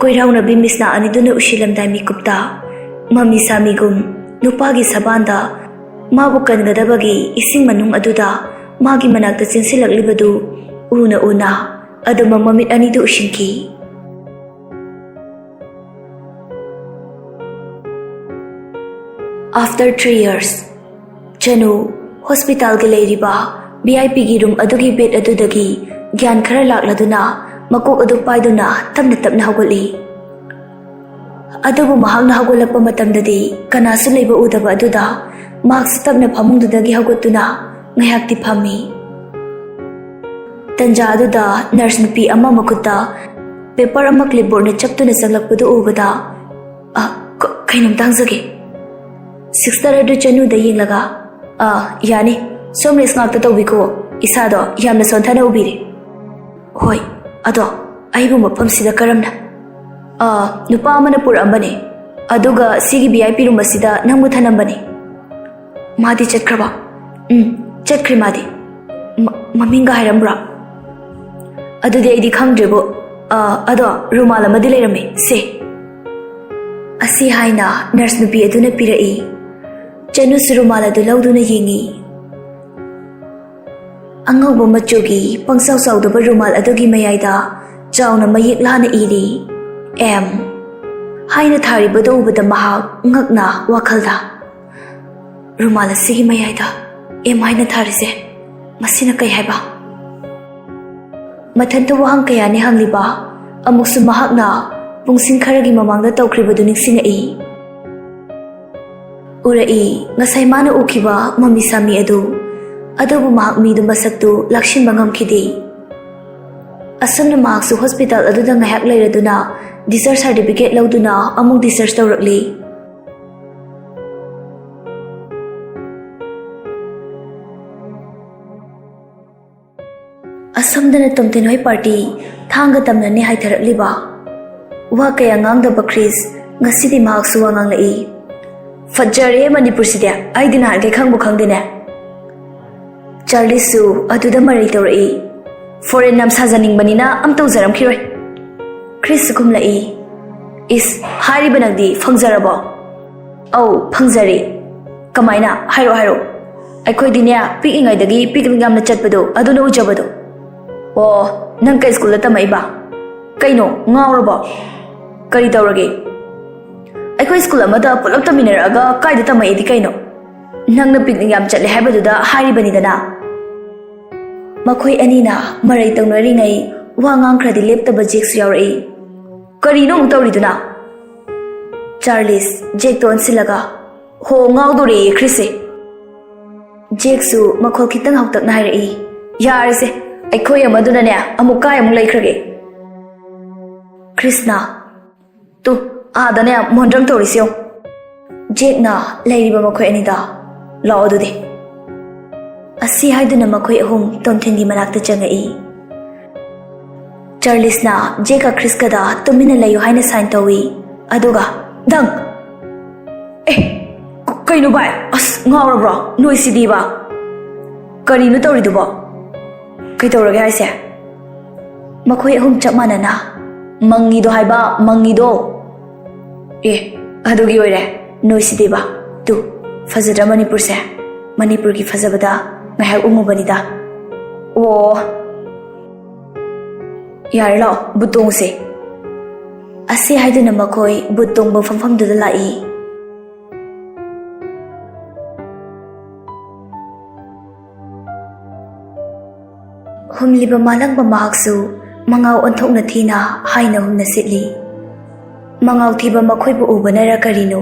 ꯀꯣꯏꯔꯥꯎꯅꯕꯤ ꯃꯤꯁꯅꯥ ꯑꯅꯤꯗꯨꯅ ꯎꯁꯤꯜꯂꯝꯗꯥꯏ ꯃꯤꯀꯨꯞꯇ ꯃꯃꯤ ꯁꯥꯃꯤꯒꯨꯝ ꯅꯨꯄꯥꯒꯤ ꯁꯕꯥꯟꯗ ꯃꯥꯕꯨ ꯀꯟꯒꯗꯕꯒꯤ ꯏꯁꯤꯡ ꯃꯅꯨꯡ ꯑꯗꯨꯗ ꯃꯥꯒꯤ ꯃꯅꯥꯛꯇ ꯆꯦꯟꯁꯤꯜꯂꯛꯂꯤꯕꯗꯨ ꯎꯅ ꯎꯅ ꯑꯗꯨꯃꯛ ꯃꯃꯤꯠ ꯑꯅꯤꯗꯨ ꯎꯁꯤꯟꯈꯤ꯫ After three years, ꯆꯅꯨ ꯍꯣꯁꯄꯤꯇꯥꯜꯒꯤ ꯂꯩꯔꯤꯕ ꯚꯤ ꯑꯥꯏ ꯄꯤꯒꯤ ꯔꯨꯝ ꯑꯗꯨꯒꯤ ꯕꯦꯗ ꯑꯗꯨꯗꯒꯤ ꯒ꯭ꯌꯥꯟ ꯈꯔ ꯂꯥꯛꯂꯗꯨꯅ ꯃꯀꯣꯛ ꯑꯗꯨ ꯄꯥꯏꯗꯨꯅ ꯇꯞꯅ ꯇꯞꯅ ꯍꯧꯒꯠꯂꯤ꯫ ꯑꯗꯨꯕꯨ ꯃꯍꯥꯛꯅ ꯍꯧꯒꯠꯂꯛꯄ ꯃꯇꯝꯗꯗꯤ ꯀꯅꯥꯁꯨ ꯂꯩꯕ ꯎꯗꯕ ꯑꯗꯨꯗ ꯃꯍꯥꯛꯁꯨ ꯇꯞꯅ ꯐꯃꯨꯡꯗꯨꯗꯒꯤ ꯍꯧꯒꯠꯇꯨꯅ ꯉꯥꯏꯍꯥꯛꯇꯤ ꯐꯝꯃꯤ꯫ ꯇꯟꯖꯥ ꯑꯗꯨꯗ ꯅꯔꯁ ꯅꯨꯄꯤ ꯑꯃ ꯃꯈꯨꯠꯇ ꯄꯦꯄꯔ ꯑꯃ ꯀ꯭ꯂꯤꯞꯕꯣꯔꯗꯅ ꯆꯞꯇꯨꯅ ꯆꯪꯂꯛꯄꯗꯨ ꯎꯕꯗ, "ꯑ, ꯀ-, ꯀꯩꯅꯣꯝꯇ ꯍꯪꯖꯒꯦ?" ꯁꯤꯁꯇꯔ ꯑꯗꯨ ꯆꯅꯨꯗ ꯌꯦꯡꯂꯒ, "ꯑ, ꯌꯥꯅꯤ꯫ ꯁꯣꯝ ꯔꯦꯁ ꯉꯥꯛꯇ ꯇꯧꯕꯤꯈꯣ꯫ ꯏꯁꯥꯗꯣ ꯌꯥꯝꯅ ꯁꯣꯟꯊꯅ ꯎꯕꯤꯔꯦ꯫" "ꯍꯣꯏ, ꯑꯗꯣ ꯑꯩꯕꯨ ꯃꯐꯝꯁꯤꯗ ꯀꯔꯝꯅ?" "ꯑ, ꯅꯨꯄꯥ ꯑꯃꯅ ꯄꯨꯔꯛꯑꯝꯕꯅꯦ꯫ ꯑꯗꯨꯒ ꯁꯤꯒꯤ ꯚꯤ ꯑꯥꯏ ꯄꯤ ꯔꯨꯝ ꯑꯁꯤꯗ ꯅꯪꯕꯨ ꯊꯅꯝꯕꯅꯦ꯫" "ꯃꯥꯗꯤ ꯆꯠꯈ꯭ꯔꯕ?" "ꯎꯝ, ꯆꯠꯈ꯭ꯔꯦ ꯃꯥꯗꯤ꯫" "ꯃ-, ꯃꯃꯤꯡꯒ ꯍꯥꯏꯔꯝꯕ꯭ꯔꯥ?" "ꯑꯗꯨꯗꯤ ꯑꯩꯗꯤ ꯈꯪꯗ꯭ꯔꯦꯕꯨ꯫ ꯑ, ꯑꯗꯣ ꯔꯨꯃꯥꯜ ꯑꯃꯗꯤ ꯂꯩꯔꯝꯃꯦ, ꯁꯦ꯫" ꯑꯁꯤ ꯍꯥꯏꯅ ꯅꯔꯁ ꯅꯨꯄꯤ ꯑꯗꯨꯅ ꯄꯤꯔꯛꯏ꯫ ꯆꯅꯨꯁꯨ ꯔꯨꯃꯥꯜ ꯑꯗꯨ ꯂꯧꯗꯨꯅ ꯌꯦꯡꯉꯤ꯫ ꯑꯉꯧꯕ ꯃꯆꯨꯒꯤ ꯄꯪꯆꯥꯎ ꯆꯥꯎꯗꯕ ꯔꯨꯃꯥꯜ ꯑꯗꯨꯒꯤ ꯃꯌꯥꯏꯗ ꯆꯥꯎꯅ ꯃꯌꯦꯛ ꯂꯥꯅ ꯏꯔꯤ, "ꯑꯦꯝ" ꯍꯥꯏꯅ ꯊꯥꯔꯤꯕꯗꯨ ꯎꯕꯗ ꯃꯍꯥꯛ ꯉꯛꯅ ꯋꯥꯈꯜꯗ, "ꯔꯨꯃꯥꯜ ꯑꯁꯤꯒꯤ ꯃꯌꯥꯏꯗ ꯑꯦꯝ ꯍꯥꯏꯅ ꯊꯥꯔꯤꯁꯦ, ꯃꯁꯤꯅ ꯀꯩ ꯍꯥꯏꯕ?" ꯃꯊꯟꯇ ꯋꯥꯍꯪ ꯀꯌꯥꯅꯤ ꯍꯪꯂꯤꯕ, ꯑꯃꯨꯛꯁꯨ ꯃꯍꯥꯛꯅ ꯄꯨꯡꯁꯤꯡ ꯈꯔꯒꯤ ꯃꯃꯥꯡꯗ ꯇꯧꯈ꯭ꯔꯤꯕꯗꯨ ꯅꯤꯡꯁꯤꯡꯂꯛꯏ꯫ ꯎꯔꯛꯏ, ꯉꯁꯥꯏ ꯃꯥꯅ ꯎꯈꯤꯕ ꯃꯃꯤ ꯁꯥꯃꯤ ꯑꯗꯨ꯫ ꯑꯗꯨꯕꯨ ꯃꯍꯥꯛ ꯃꯤꯗꯨ ꯃꯁꯛꯇꯨ ꯂꯥꯛꯁꯤꯟꯕ ꯉꯝꯈꯤꯗꯦ꯫ ꯑꯁꯨꯝꯅ ꯃꯍꯥꯛꯁꯨ ꯍꯣꯁꯄꯤꯇꯥꯜ ꯑꯗꯨꯗ ꯉꯥꯏꯍꯥꯛ ꯂꯩꯔꯗꯨꯅ ꯗꯤꯁꯆꯥꯔꯖ ꯁꯥꯔꯇꯤꯐꯤꯀꯦꯠ ꯂꯧꯗꯨꯅ ꯑꯃꯨꯛ ꯗꯤꯁꯆꯥꯔꯖ ꯇꯧꯔꯛꯂꯤ꯫ ꯁꯝꯗꯅ ꯇꯣꯝꯊꯤꯟ ꯍꯣꯏ ꯄꯥꯔꯇꯤ ꯊꯥꯡꯒ ꯇꯝꯅꯅꯤ ꯍꯥꯏꯊꯔꯛꯂꯤꯕ꯫ ꯋꯥ ꯀꯌꯥ ꯉꯥꯡꯗꯕ ꯈ꯭ꯔꯤꯁ ꯉꯁꯤꯗꯤ ꯃꯍꯥꯛꯁꯨ ꯋꯥ ꯉꯥꯡꯂꯛꯏ꯫ "ꯐꯖꯔꯦ ꯃꯅꯤꯄꯨꯔꯁꯤꯗꯤ, ꯑꯩꯗꯤ ꯅꯍꯥꯟꯈꯩ ꯈꯪꯕꯨ ꯈꯪꯗꯦꯅꯦ"꯫ ꯆꯥꯔꯂꯤꯁꯁꯨ ꯑꯗꯨꯗ ꯃꯔꯩ ꯇꯧꯔꯛꯏ꯫ "ꯐꯣꯔꯦꯟ ꯌꯥꯝ ꯁꯥꯖꯅꯤꯡꯕꯅꯤꯅ ꯑꯝꯇ ꯎꯖꯔꯝꯈꯤꯔꯣꯏ"꯫ ꯈ꯭ꯔꯤꯁꯁꯨ ꯈꯨꯝꯂꯛꯏ꯫ "ꯏꯁ, ꯍꯥꯏꯔꯤꯕ ꯅꯪꯗꯤ ꯐꯪꯖꯔꯕꯣ?" "ꯑꯧ, ꯐꯪꯖꯔꯦ"꯫ "ꯀꯃꯥꯏꯅ? ꯍꯥꯏꯔꯛꯑꯣ, ꯍꯥꯏꯔꯛꯑꯣ"꯫ "ꯑꯩꯈꯣꯏꯗꯤꯅꯦ, ꯄꯤꯛꯂꯤꯉꯩꯗꯒꯤ ꯄꯤꯛꯅꯤꯛ ꯌꯥꯝꯅ ꯆꯠꯄꯗꯣ ꯑꯗꯨꯅ ꯎꯖꯕꯗꯣ"꯫ "ꯑꯣ, ꯅꯪ ꯀꯩ ꯁ꯭ꯀꯨꯜꯗ ꯇꯝꯃꯛꯏꯕ? ꯀꯩꯅꯣ, ꯉꯥꯎꯔꯕꯣ? ꯀꯔꯤ ꯇꯧꯔꯒꯦ? ꯑꯩꯈꯣꯏ ꯁ꯭ꯀꯨꯜ ꯑꯃꯗ ꯄꯨꯂꯞ ꯇꯝꯃꯤꯟꯅꯔꯛꯑꯒ ꯀꯥꯏꯗ ꯇꯝꯃꯛꯏꯗꯤ ꯀꯩꯅꯣ? ꯅꯪꯅ ꯄꯤꯛꯅꯤꯛ ꯌꯥꯝ ꯆꯠꯂꯦ ꯍꯥꯏꯕꯗꯨꯗ ꯍꯥꯏꯔꯤꯕꯅꯤꯗꯅ"꯫ ꯃꯈꯣꯏ ꯑꯅꯤꯅ ꯃꯔꯩ ꯇꯧꯅꯔꯤꯉꯩ ꯋꯥ ꯉꯥꯡꯈ꯭ꯔꯗꯤ ꯂꯦꯞꯇꯕ ꯖꯦꯛꯁꯨ ꯌꯥꯎꯔꯛꯏ꯫ "ꯀꯔꯤꯅꯣ ꯑꯃꯨꯛ ꯇꯧꯔꯤꯗꯨꯅ?" ꯆꯥꯔꯂꯤꯁ ꯖꯦꯛꯇ ꯑꯣꯟꯁꯤꯜꯂꯒ, "ꯍꯣ, ꯉꯥꯎꯗꯣꯔꯦꯌꯦ ꯈ꯭ꯔꯤꯁꯁꯦ"꯫ ꯖꯦꯛꯁꯨ ꯃꯈꯣꯜ ꯈꯤꯇꯪ ꯍꯧꯇꯛꯅ ꯍꯥꯏꯔꯛꯏ꯫ "ꯌꯥꯔꯦꯁꯦ, ꯑꯩꯈꯣꯏ ꯑꯃꯗꯨꯅꯅꯦ ꯑꯃꯨꯛ ꯀꯥꯏ ꯑꯃꯨꯛ ꯂꯩꯈ꯭ꯔꯒꯦ?" ꯈ꯭ꯔꯤꯁꯅ, "ꯇꯨ, ꯑꯥꯗꯅꯦ ꯃꯣꯟꯗ꯭ꯔꯪ ꯇꯧꯔꯤꯁꯤ ꯌꯦꯡꯉꯨ"꯫ ꯖꯦꯛꯅ ꯂꯩꯔꯤꯕ ꯃꯈꯣꯏ ꯑꯅꯤꯗ, "ꯂꯥꯛꯑꯣ ꯑꯗꯨꯗꯤ"꯫ ꯑꯁꯤ ꯍꯥꯏꯗꯨꯅ ꯃꯈꯣꯏ ꯑꯍꯨꯝ ꯇꯣꯝꯊꯤꯟꯒꯤ ꯃꯅꯥꯛꯇ ꯆꯪꯉꯛꯏ꯫ ꯆꯥꯔꯂꯤꯁꯅ ꯖꯦꯛꯀ ꯈ꯭ꯔꯤꯁꯀꯗ ꯇꯨꯃꯤꯟꯅ ꯂꯩꯌꯨ ꯍꯥꯏꯅ ꯁꯥꯏꯟ ꯇꯧꯏ꯫ ꯑꯗꯨꯒ, "ꯗꯪ!" "ꯑꯦ, ꯀ-, ꯀꯩꯅꯣ ꯚꯥꯏ? ꯑꯁ, ꯉꯥꯎꯔꯕ꯭ꯔꯣ ꯅꯣꯏꯁꯤꯗꯤꯕ? ꯀꯔꯤꯅꯣ ꯇꯧꯔꯤꯗꯨꯕꯣ? ꯀꯩꯗꯧꯔꯒꯦ ꯍꯥꯏꯁꯦ?" ꯃꯈꯣꯏ ꯑꯍꯨꯝ ꯆꯞ ꯃꯥꯟꯅꯅ, "ꯃꯪꯉꯤꯗꯣ ꯍꯥꯏꯕ, ꯃꯪꯉꯤꯗꯣ"꯫ "ꯑꯦ, ꯑꯗꯨꯒꯤ ꯑꯣꯏꯔꯦ ꯅꯣꯏꯁꯤꯗꯤꯕ꯫ ꯇꯨ, ꯐꯖꯗ꯭ꯔꯥ ꯃꯅꯤꯄꯨꯔꯁꯦ? ꯃꯅꯤꯄꯨꯔꯒꯤ ꯐꯖꯕꯗ ꯉꯥꯏꯍꯥꯛ ꯎꯝꯃꯨꯕꯅꯤꯗ"꯫ "ꯑꯣ, ꯌꯥꯔꯦ, ꯂꯥꯛꯑꯣ, ꯕꯨꯠ ꯇꯣꯡꯉꯨꯁꯦ"꯫ ꯑꯁꯤ ꯍꯥꯏꯗꯨꯅ ꯃꯈꯣꯏ ꯕꯨꯠ ꯇꯣꯡꯕ ꯐꯝꯐꯝꯗꯨꯗ ꯂꯥꯛꯏ꯫ ꯍꯨꯝꯂꯤꯕ ꯃꯥꯂꯪꯕ ꯃꯍꯥꯛꯁꯨ ꯃꯉꯥꯎ ꯑꯣꯟꯊꯣꯛꯅ ꯊꯤꯅ ꯍꯥꯏꯅ ꯍꯨꯝꯅ ꯁꯤꯠꯂꯤ꯫ ꯃꯉꯥꯎ ꯊꯤꯕ ꯃꯈꯣꯏꯕꯨ ꯎꯕꯅꯔ ꯀꯔꯤꯅꯣ,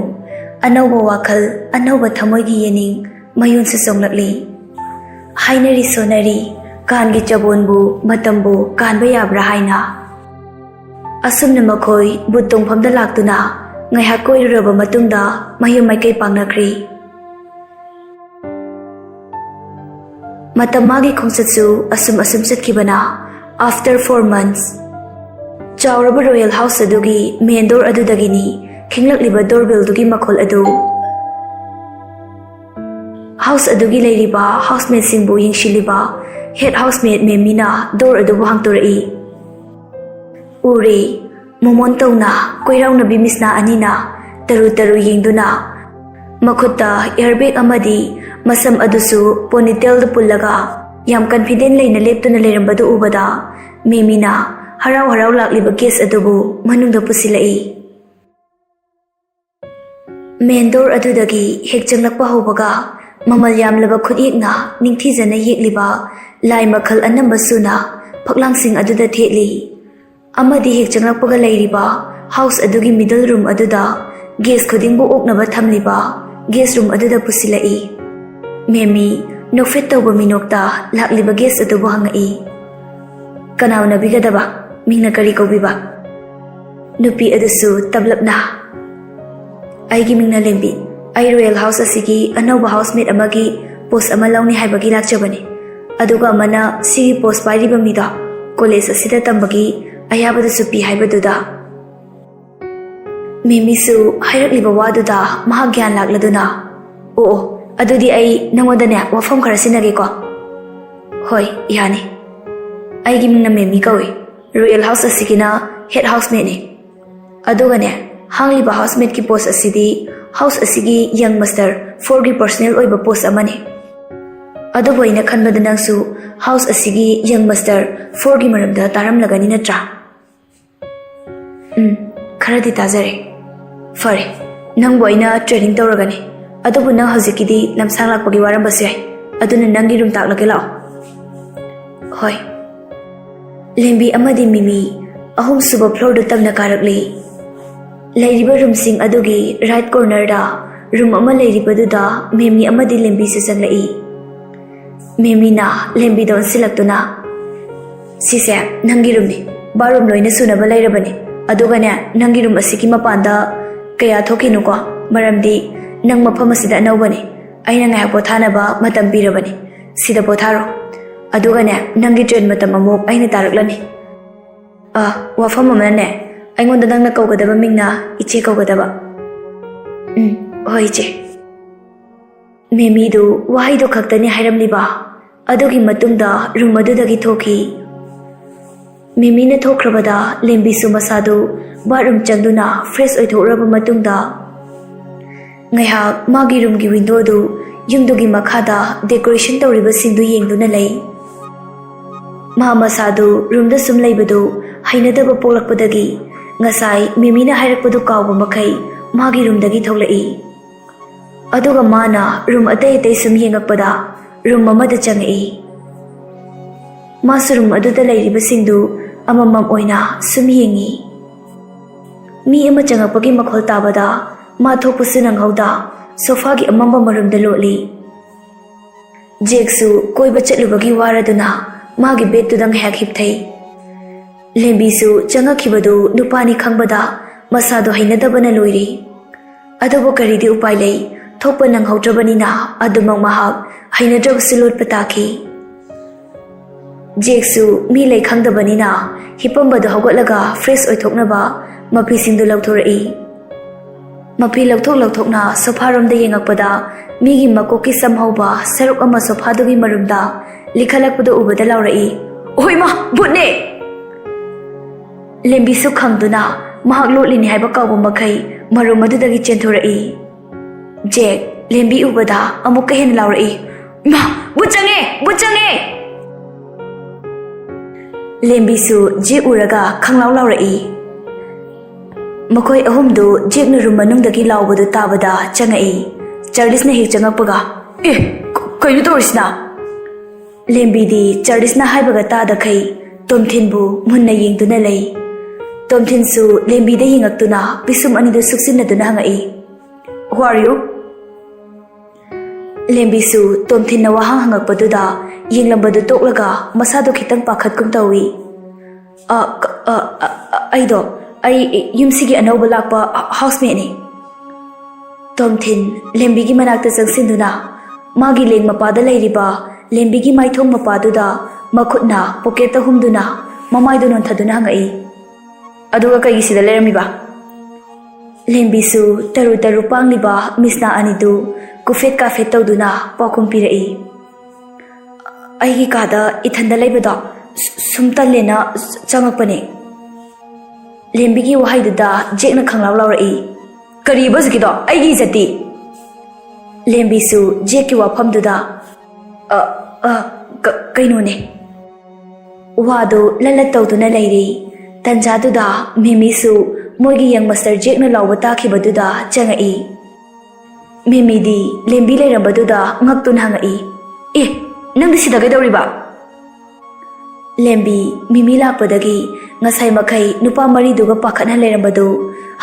ꯑꯅꯧꯕ ꯋꯥꯈꯜ, ꯑꯅꯧꯕ ꯊꯃꯣꯏꯒꯤ ꯌꯦꯅꯤꯡ ꯃꯌꯣꯟꯁꯨ ꯆꯣꯡꯂꯛꯂꯤ꯫ ꯍꯥꯏꯅꯔꯤ ꯁꯣꯟꯅꯔꯤ, ꯀꯥꯟꯒꯤ ꯆꯕꯣꯟꯕꯨ, ꯃꯇꯝꯕꯨ ꯀꯥꯟꯕ ꯌꯥꯕ꯭ꯔꯥ ꯍꯥꯏꯅ꯫ ꯑꯁꯨꯝꯅ ꯃꯈꯣꯏ ꯕꯨꯠ ꯇꯣꯡꯐꯝꯗ ꯂꯥꯛꯇꯨꯅ ꯉꯥꯏꯍꯥꯛ ꯀꯣꯏꯔꯨꯔꯕ ꯃꯇꯨꯡꯗ ꯃꯌꯨꯝ ꯃꯥꯏꯀꯩ ꯄꯥꯡꯅꯈ꯭ꯔꯤ꯫ ꯃꯇꯝ ꯃꯥꯒꯤ ꯈꯣꯡꯆꯠꯁꯨ ꯑꯁꯨꯝ ꯑꯁꯨꯝ ꯆꯠꯈꯤꯕꯅ, after four months, ꯆꯥꯎꯔꯕ ꯔꯣꯌꯦꯜ ꯍꯥꯎꯁ ꯑꯗꯨꯒꯤ ꯃꯦꯟ ꯗꯣꯔ ꯑꯗꯨꯗꯒꯤꯅꯤ ꯈꯤꯡꯂꯛꯂꯤꯕ ꯗꯣꯔꯕꯦꯜꯗꯨꯒꯤ ꯃꯈꯣꯜ ꯑꯗꯨ꯫ ꯍꯥꯎꯁ ꯑꯗꯨꯒꯤ ꯂꯩꯔꯤꯕ ꯍꯥꯎꯁꯃꯦꯠꯁꯤꯡꯕꯨ ꯌꯦꯡꯁꯤꯜꯂꯤꯕ ꯍꯦꯗ ꯍꯥꯎꯁꯃꯦꯠ ꯃꯦꯃꯤꯅ ꯗꯣꯔ ꯑꯗꯨꯕꯨ ꯍꯥꯡꯗꯣꯔꯛꯏ꯫ ꯎꯔꯦ, ꯃꯣꯃꯣꯟ ꯇꯧꯅ ꯀꯣꯏꯔꯥꯎꯅꯕꯤ ꯃꯤꯁꯅꯥ ꯑꯅꯤꯅ ꯇꯔꯨ ꯇꯔꯨ ꯌꯦꯡꯗꯨꯅ, ꯃꯈꯨꯠꯇ ꯏꯌꯥꯔꯕꯦꯒ ꯑꯃꯗꯤ ꯃꯁꯝ ꯑꯗꯨꯁꯨ ꯄꯣꯅꯤꯇꯦꯜꯗ ꯄꯨꯜꯂꯒ ꯌꯥꯝ ꯀꯟꯐꯤꯗꯦꯟ ꯂꯩꯅ ꯂꯦꯞꯇꯨꯅ ꯂꯩꯔꯝꯕꯗꯨ ꯎꯕꯗ, ꯃꯦꯃꯤꯅ ꯍꯔꯥꯎ ꯍꯔꯥꯎ ꯂꯥꯛꯂꯤꯕ ꯒꯦꯁ ꯑꯗꯨꯕꯨ ꯃꯅꯨꯡꯗ ꯄꯨꯁꯤꯜꯂꯛꯏ꯫ ꯃꯦꯟ ꯗꯣꯔ ꯑꯗꯨꯗꯒꯤ ꯍꯦꯛ ꯆꯪꯂꯛꯄ ꯍꯧꯕꯒ, ꯃꯃꯜ ꯌꯥꯝꯂꯕ ꯈꯨꯠꯌꯦꯛꯅ ꯅꯤꯡꯊꯤꯖꯅ ꯌꯦꯛꯂꯤꯕ ꯂꯥꯏ ꯃꯈꯜ ꯑꯅꯝꯕ ꯁꯨꯅ ꯐꯛꯂꯥꯡꯁꯤꯡ ꯑꯗꯨꯗ ꯊꯦꯠꯂꯤ꯫ ꯑꯃꯗꯤ ꯍꯦꯛ ꯆꯪꯂꯛꯄꯒ ꯂꯩꯔꯤꯕ ꯍꯥꯎꯁ ꯑꯗꯨꯒꯤ ꯃꯤꯗꯜ ꯔꯨꯝ ꯑꯗꯨꯗ ꯒꯦꯁ ꯈꯨꯗꯤꯡꯕꯨ ꯑꯣꯛꯅꯕ ꯊꯝꯂꯤꯕ ꯒꯦꯁ ꯔꯨꯝ ꯑꯗꯨꯗ ꯄꯨꯁꯤꯜꯂꯛꯏ꯫ ꯃꯦꯃꯤ ꯅꯣꯛꯐꯦꯠ ꯇꯧꯕ ꯃꯤꯅꯣꯛꯇ ꯂꯥꯛꯂꯤꯕ ꯒꯦꯁ ꯑꯗꯨꯕꯨ ꯍꯪꯉꯛꯏ, "ꯀꯅꯥ ꯎꯅꯕꯤꯒꯗꯕ? ꯃꯤꯡꯅ ꯀꯔꯤ ꯀꯧꯕꯤꯕ?" ꯅꯨꯄꯤ ꯑꯗꯨꯁꯨ ꯇꯞꯂꯞꯅ, "ꯑꯩꯒꯤ ꯃꯤꯡꯅ ꯂꯦꯝꯕꯤ꯫ ꯑꯩ ꯔꯣꯌꯦꯜ ꯍꯥꯎꯁ ꯑꯁꯤꯒꯤ ꯑꯅꯧꯕ ꯍꯥꯎꯁꯃꯦꯠ ꯑꯃꯒꯤ ꯄꯣꯁ ꯑꯃ ꯂꯧꯅꯤ ꯍꯥꯏꯕꯒꯤ ꯂꯥꯛꯆꯕꯅꯤ꯫ ꯑꯗꯨꯒ ꯑꯃꯅ ꯁꯤꯒꯤ ꯄꯣꯁ ꯄꯥꯏꯔꯤꯕ ꯃꯤꯗꯣ ꯀꯣꯂꯦꯖ ꯑꯁꯤꯗ ꯇꯝꯕꯒꯤ ꯑꯌꯥꯕꯗꯨꯁꯨ ꯄꯤ ꯍꯥꯏꯕꯗꯨꯗ꯫" ꯃꯦꯃꯤꯁꯨ ꯍꯥꯏꯔꯛꯂꯤꯕ ꯋꯥꯗꯨꯗ ꯃꯍꯥꯛ ꯒ꯭ꯌꯥꯟ ꯂꯥꯛꯂꯗꯨꯅ, "ꯑꯣ, ꯑꯣ, ꯑꯗꯨꯗꯤ ꯑꯩ ꯅꯉꯣꯟꯗꯅꯦ ꯋꯥꯐꯝ ꯈꯔ ꯁꯤꯟꯅꯒꯦꯀꯣ?" "ꯍꯣꯏ, ꯌꯥꯅꯤ꯫ ꯑꯩꯒꯤ ꯃꯤꯡꯅ ꯃꯦꯃꯤ ꯀꯧꯏ꯫ ꯔꯣꯌꯦꯜ ꯍꯥꯎꯁ ꯑꯁꯤꯒꯤꯅ ꯍꯦꯗ ꯍꯥꯎꯁꯃꯦꯠꯅꯤ꯫ ꯑꯗꯨꯒꯅꯦ, ꯍꯥꯡꯂꯤꯕ ꯍꯥꯎꯁꯃꯦꯠꯀꯤ ꯄꯣꯁ ꯑꯁꯤꯗꯤ ꯍꯥꯎꯁ ꯑꯁꯤꯒꯤ ꯌꯪ ꯃꯁꯇꯔ ꯐꯣꯔꯒꯤ ꯄꯔꯁꯣꯅꯦꯜ ꯑꯣꯏꯕ ꯄꯣꯁ ꯑꯃꯅꯤ꯫ ꯑꯗꯨꯕꯨ ꯑꯩꯅ ꯈꯟꯕꯗ ꯅꯪꯁꯨ ꯍꯥꯎꯁ ꯑꯁꯤꯒꯤ ꯌꯪ ꯃꯁꯇꯔ ꯐꯣꯔꯒꯤ ꯃꯔꯝꯗ ꯇꯥꯔꯝꯂꯒꯅꯤ, ꯅꯠꯇ꯭ꯔꯥ?" "ꯎꯝ, ꯈꯔꯗꯤ ꯇꯥꯖꯔꯦ꯫ ꯐꯔꯦ, ꯅꯪꯕꯨ ꯑꯩꯅ ꯇ꯭ꯔꯦꯅꯤꯡ ꯇꯧꯔꯒꯅꯤ꯫ ꯑꯗꯨꯕꯨ ꯅꯪ ꯍꯧꯖꯤꯛꯀꯤꯗꯤ ꯂꯝꯁꯥꯡ ꯂꯥꯛꯄꯒꯤ ꯋꯥꯔꯝꯕꯁꯨ ꯌꯥꯏ꯫ ꯑꯗꯨꯅ ꯅꯪꯒꯤ ꯔꯨꯝ ꯇꯥꯛꯂꯒꯦ, ꯂꯥꯛꯑꯣ꯫" "ꯍꯣꯏ꯫" ꯂꯦꯝꯕꯤ ꯑꯃꯗꯤ ꯃꯤꯃꯤ ꯑꯍꯨꯝꯁꯨꯕ ꯐ꯭ꯂꯣꯔꯗꯨ ꯇꯝꯅ ꯀꯥꯔꯛꯂꯤ꯫ ꯂꯩꯔꯤꯕ ꯔꯨꯝꯁꯤꯡ ꯑꯗꯨꯒꯤ ꯔꯥꯏꯠ ꯀꯣꯔꯅꯔꯗ ꯔꯨꯝ ꯑꯃ ꯂꯩꯔꯤꯕꯗꯨꯗ ꯃꯦꯃꯤ ꯑꯃꯗꯤ ꯂꯦꯝꯕꯤꯁꯨ ꯆꯪꯂꯛꯏ꯫ ꯃꯦꯃꯤꯅ ꯂꯦꯝꯕꯤꯗ ꯑꯣꯟꯁꯤꯜꯂꯛꯇꯨꯅ, "ꯁꯤꯁꯦ ꯅꯪꯒꯤ ꯔꯨꯝꯅꯤ꯫ ꯕꯥꯠꯔꯨꯝ ꯂꯣꯏꯅ ꯁꯨꯅꯕ ꯂꯩꯔꯕꯅꯤ꯫ ꯑꯗꯨꯒꯅꯦ, ꯅꯪꯒꯤ ꯔꯨꯝ ꯑꯁꯤꯒꯤ ꯃꯄꯥꯟꯗ ꯀꯌꯥ ꯊꯣꯛꯈꯤꯅꯨꯀꯣ, ꯃꯔꯝꯗꯤ ꯅꯪ ꯃꯐꯝ ꯑꯁꯤꯗ ꯑꯅꯧꯕꯅꯤ꯫ ꯑꯩꯅ ꯉꯥꯏꯍꯥꯛ ꯄꯣꯊꯥꯅꯕ ꯃꯇꯝ ꯄꯤꯔꯕꯅꯤ꯫ ꯁꯤꯗ ꯄꯣꯊꯥꯔꯣ꯫ ꯑꯗꯨꯒꯅꯦ, ꯅꯪꯒꯤ ꯇ꯭ꯔꯦꯟ ꯃꯇꯝ ꯑꯃꯨꯛ ꯑꯩꯅ ꯇꯥꯔꯛꯂꯅꯤ꯫ ꯑ, ꯋꯥꯐꯝ ꯑꯃꯅꯅꯦ, ꯑꯩꯉꯣꯟꯗ ꯅꯪꯅ ꯀꯧꯒꯗꯕ ꯃꯤꯡꯅ ꯏꯆꯦ ꯀꯧꯒꯗꯕ꯫ ꯎꯝ, ꯍꯣꯏ ꯏꯆꯦ꯫ ꯃꯦꯃꯤꯗꯨ ꯋꯥꯍꯩꯗꯣ ꯈꯛꯇꯅꯤ ꯍꯥꯏꯔꯝꯂꯤꯕ꯫ ꯑꯗꯨꯒꯤ ꯃꯇꯨꯡꯗ ꯔꯨꯝ ꯑꯗꯨꯗꯒꯤ ꯊꯣꯛꯈꯤ꯫ ꯃꯦꯃꯤꯅ ꯊꯣꯛꯈ꯭ꯔꯕꯗ ꯂꯦꯝꯕꯤꯁꯨ ꯃꯁꯥꯗꯨ ꯕꯥꯠꯔꯨꯝ ꯆꯪꯗꯨꯅ ꯐ꯭ꯔꯦꯁ ꯑꯣꯏꯊꯣꯛꯂꯕ ꯃꯇꯨꯡꯗ ꯉꯥꯏꯍꯥꯛ ꯃꯥꯒꯤ ꯔꯨꯝꯒꯤ ꯋꯤꯟꯗꯣꯗꯨ ꯌꯨꯝꯗꯨꯒꯤ ꯃꯈꯥꯗ ꯗꯦꯀꯣꯔꯦꯁꯟ ꯇꯧꯔꯤꯕꯁꯤꯡꯗꯨ ꯌꯦꯡꯗꯨꯅ ꯂꯩ꯫ ꯃꯥ ꯃꯁꯥꯗꯨ ꯔꯨꯝꯗ ꯁꯨꯝ ꯂꯩꯕꯗꯨ ꯍꯩꯅꯗꯕ ꯄꯣꯛꯂꯛꯄꯗꯒꯤ ꯉꯁꯥꯏ ꯃꯦꯃꯤꯅ ꯍꯥꯏꯔꯛꯄꯗꯨ ꯀꯥꯎꯕ ꯃꯈꯩ ꯃꯥꯒꯤ ꯔꯨꯝꯗꯒꯤ ꯊꯣꯛꯂꯛꯏ꯫ ꯑꯗꯨꯒ ꯃꯥꯅ ꯔꯨꯝ ꯑꯇꯩ ꯑꯇꯩ ꯁꯨꯝ ꯌꯦꯡꯉꯛꯄꯗ ꯔꯨꯝ ꯑꯃꯗ ꯆꯪꯉꯛꯏ꯫ ꯃꯥꯁꯨ ꯔꯨꯝ ꯑꯗꯨꯗ ꯂꯩꯔꯤꯕꯁꯤꯡꯗꯨ ꯑꯃꯃꯝ ꯑꯣꯏꯅ ꯁꯨꯝ ꯌꯦꯡꯉꯤ꯫ ꯃꯤ ꯑꯃ ꯆꯪꯉꯛꯄꯒꯤ ꯃꯈꯣꯜ ꯇꯥꯕꯗ ꯃꯥ ꯊꯣꯛꯄꯁꯨ ꯅꯪꯍꯧꯗ ꯁꯣꯐꯥꯒꯤ ꯑꯃꯝꯕ ꯃꯔꯨꯝꯗ ꯂꯣꯠꯂꯤ꯫ ꯖꯦꯛꯁꯨ ꯀꯣꯏꯕ ꯆꯠꯂꯨꯕꯒꯤ ꯋꯥꯔꯗꯨꯅ ꯃꯥꯒꯤ ꯕꯦꯗꯇꯨꯗ ꯉꯥꯏꯍꯥꯛ ꯍꯤꯞꯊꯩ꯫ ꯂꯦꯝꯕꯤꯁꯨ ꯆꯪꯉꯛꯈꯤꯕꯗꯨ ꯅꯨꯄꯥꯅꯤ ꯈꯪꯕꯗ ꯃꯁꯥꯗꯣ ꯍꯩꯅꯗꯕꯅ ꯂꯣꯏꯔꯤ꯫ ꯑꯗꯨꯕꯨ ꯀꯔꯤꯗꯤ ꯎꯄꯥꯏ ꯂꯩ, ꯊꯣꯛꯄ ꯅꯪꯍꯧꯗ꯭ꯔꯕꯅꯤꯅ ꯑꯗꯨꯃꯛ ꯃꯍꯥꯛ ꯍꯩꯅꯗ꯭ꯔꯕꯁꯨ ꯂꯣꯠꯄ ꯇꯥꯈꯤ꯫ ꯖꯦꯛꯁꯨ ꯃꯤ ꯂꯩ ꯈꯪꯗꯕꯅꯤꯅ ꯍꯤꯞꯄꯝꯕꯗꯨ ꯍꯧꯒꯠꯂꯒ ꯐ꯭ꯔꯦꯁ ꯑꯣꯏꯊꯣꯛꯅꯕ ꯃꯐꯤꯁꯤꯡꯗꯨ ꯂꯧꯊꯣꯔꯛꯏ꯫ ꯃꯐꯤ ꯂꯧꯊꯣꯛ ꯂꯧꯊꯣꯛꯅ ꯁꯣꯐꯥꯔꯣꯝꯗ ꯌꯦꯡꯉꯛꯄꯗ ꯃꯤꯒꯤ ꯃꯀꯣꯛꯀꯤ ꯁꯝ ꯍꯧꯕ ꯁꯔꯨꯛ ꯑꯃ ꯁꯣꯐꯥꯗꯨꯒꯤ ꯃꯔꯨꯝꯗ ꯂꯤꯈꯠꯂꯛꯄꯗꯨ ꯎꯕꯗ ꯂꯥꯎꯔꯛꯏ, "ꯑꯣꯏꯃꯥ, ꯚꯨꯠꯅꯦ!" ꯂꯦꯝꯕꯤꯁꯨ ꯈꯪꯗꯨꯅ ꯃꯍꯥꯛ ꯂꯣꯠꯂꯤꯅꯤ ꯍꯥꯏꯕ ꯀꯥꯎꯕ ꯃꯈꯩ ꯃꯔꯨꯝ ꯑꯗꯨꯗꯒꯤ ꯆꯦꯟꯊꯣꯔꯛꯏ꯫ ꯖꯦꯛ ꯂꯦꯝꯕꯤ ꯎꯕꯗ ꯑꯃꯨꯛꯀ ꯍꯦꯟꯅ ꯂꯥꯎꯔꯛꯏ, "ꯏꯃꯥ, ꯚꯨꯠ ꯆꯪꯉꯦ! ꯚꯨꯠ ꯆꯪꯉꯦ!" ꯂꯦꯝꯕꯤꯁꯨ ꯖꯦꯛ ꯎꯔꯒ ꯈꯪꯂꯥꯎ ꯂꯥꯎꯔꯛꯏ꯫ ꯃꯈꯣꯏ ꯑꯍꯨꯝꯗꯨ ꯖꯦꯛꯅ ꯔꯨꯝ ꯃꯅꯨꯡꯗꯒꯤ ꯂꯥꯎꯕꯗꯨ ꯇꯥꯕꯗ ꯆꯪꯉꯛꯏ꯫ ꯆꯥꯔꯂꯤꯁꯅ ꯍꯦꯛ ꯆꯪꯉꯛꯄꯒ, "ꯑꯦ, ꯀ-, ꯀꯩꯅꯣ ꯇꯧꯔꯤꯁꯤꯅ?" ꯂꯦꯝꯕꯤꯗꯤ ꯆꯥꯔꯂꯤꯁꯅ ꯍꯥꯏꯕꯒ ꯇꯥꯗꯈꯩ ꯇꯣꯝꯊꯤꯟꯕꯨ ꯃꯨꯟꯅ ꯌꯦꯡꯗꯨꯅ ꯂꯩ꯫ ꯇꯣꯝꯊꯤꯟꯁꯨ ꯂꯦꯝꯕꯤꯗ ꯌꯦꯡꯉꯛꯇꯨꯅ ꯄꯤꯁꯨꯝ ꯑꯅꯤꯗꯨ ꯁꯨꯛꯆꯤꯟꯅꯗꯨꯅ ꯍꯪꯉꯛꯏ, "Who are you?" ꯂꯦꯝꯕꯤꯁꯨ ꯇꯣꯝꯊꯤꯟꯅ ꯋꯥꯍꯪ ꯍꯪꯉꯛꯄꯗꯨꯗ ꯌꯦꯡꯂꯝꯕꯗꯨ ꯇꯣꯛꯂꯒ ꯃꯁꯥꯗꯣ ꯈꯤꯇꯪ ꯄꯥꯈꯠꯀꯨꯝ ꯇꯧꯏ꯫ "ꯑ, ꯀ-, ꯑ, ꯑ, ꯑ, ꯑꯩꯗꯣ, ꯑꯩ ꯌꯨꯝꯁꯤꯒꯤ ꯑꯅꯧꯕ ꯂꯥꯛꯄ ꯍꯥꯎꯁꯃꯦꯠꯅꯤ꯫" ꯇꯣꯝꯊꯤꯟ ꯂꯦꯝꯕꯤꯒꯤ ꯃꯅꯥꯛꯇ ꯆꯪꯁꯤꯟꯗꯨꯅ ꯃꯥꯒꯤ ꯂꯦꯡ ꯃꯄꯥꯗ ꯂꯩꯔꯤꯕ ꯂꯦꯝꯕꯤꯒꯤ ꯃꯥꯏꯊꯣꯡ ꯃꯄꯥꯗꯨꯗ ꯃꯈꯨꯠꯅ ꯄꯣꯀꯦꯠꯇ ꯍꯨꯝꯗꯨꯅ ꯃꯃꯥꯏꯗꯨ ꯅꯣꯟꯊꯗꯨꯅ ꯍꯪꯉꯛꯏ꯫ "ꯑꯗꯨꯒ ꯀꯩꯒꯤ ꯁꯤꯗ ꯂꯩꯔꯝꯃꯤꯕ?" ꯂꯦꯝꯕꯤꯁꯨ ꯇꯔꯨ ꯇꯔꯨ ꯄꯥꯡꯂꯤꯕ ꯃꯤꯁꯅꯥ ꯑꯅꯤꯗꯨ ꯀꯨꯐꯦꯠ ꯀꯥꯐꯦꯠ ꯇꯧꯗꯨꯅ ꯄꯥꯎꯈꯨꯝ ꯄꯤꯔꯛꯏ꯫ "ꯑꯩꯒꯤ ꯀꯥꯗ ꯏꯊꯟꯗ ꯂꯩꯕꯗꯣ ꯁꯨ-, ꯁꯨꯝ ꯇꯜꯂꯦꯅ ꯆꯪꯉꯛꯄꯅꯦ꯫" ꯂꯦꯝꯕꯤꯒꯤ ꯋꯥꯍꯩꯗꯨꯗ ꯖꯦꯛꯅ ꯈꯪꯂꯥꯎ ꯂꯥꯎꯔꯛꯏ꯫ "ꯀꯔꯤꯕ ꯍꯧꯖꯤꯛꯀꯤꯗꯣ? ꯑꯩꯒꯤ ꯏꯖꯠꯇꯤ?" ꯂꯦꯝꯕꯤꯁꯨ ꯖꯦꯛꯀꯤ ꯋꯥꯐꯝꯗꯨꯗ, "ꯑ, ꯑ, ꯀ-, ꯀꯩꯅꯣꯅꯦ?" ꯋꯥꯗꯨ ꯂꯠꯂꯠ ꯇꯧꯗꯨꯅ ꯂꯩꯔꯤ꯫ ꯇꯟꯖꯥꯗꯨꯗ ꯃꯦꯃꯤꯁꯨ ꯃꯣꯏꯒꯤ ꯌꯪ ꯃꯥꯁꯇꯔ ꯖꯦꯛꯅ ꯂꯥꯎꯕ ꯇꯥꯈꯤꯕꯗꯨꯗ ꯆꯪꯉꯛꯏ꯫ ꯃꯦꯃꯤꯗꯤ ꯂꯦꯝꯕꯤ ꯂꯩꯔꯝꯕꯗꯨꯗ ꯉꯛꯇꯨꯅ ꯍꯪꯉꯛꯏ, "ꯑꯦ, ꯅꯪꯗꯤ ꯁꯤꯗ ꯀꯩꯗꯧꯔꯤꯕ?" ꯂꯦꯝꯕꯤ ꯃꯦꯃꯤ ꯂꯥꯛꯄꯗꯒꯤ ꯉꯁꯥꯏ ꯃꯈꯩ ꯅꯨꯄꯥ ꯃꯔꯤꯗꯨꯒ ꯄꯥꯈꯠꯅ ꯂꯩꯔꯝꯕꯗꯨ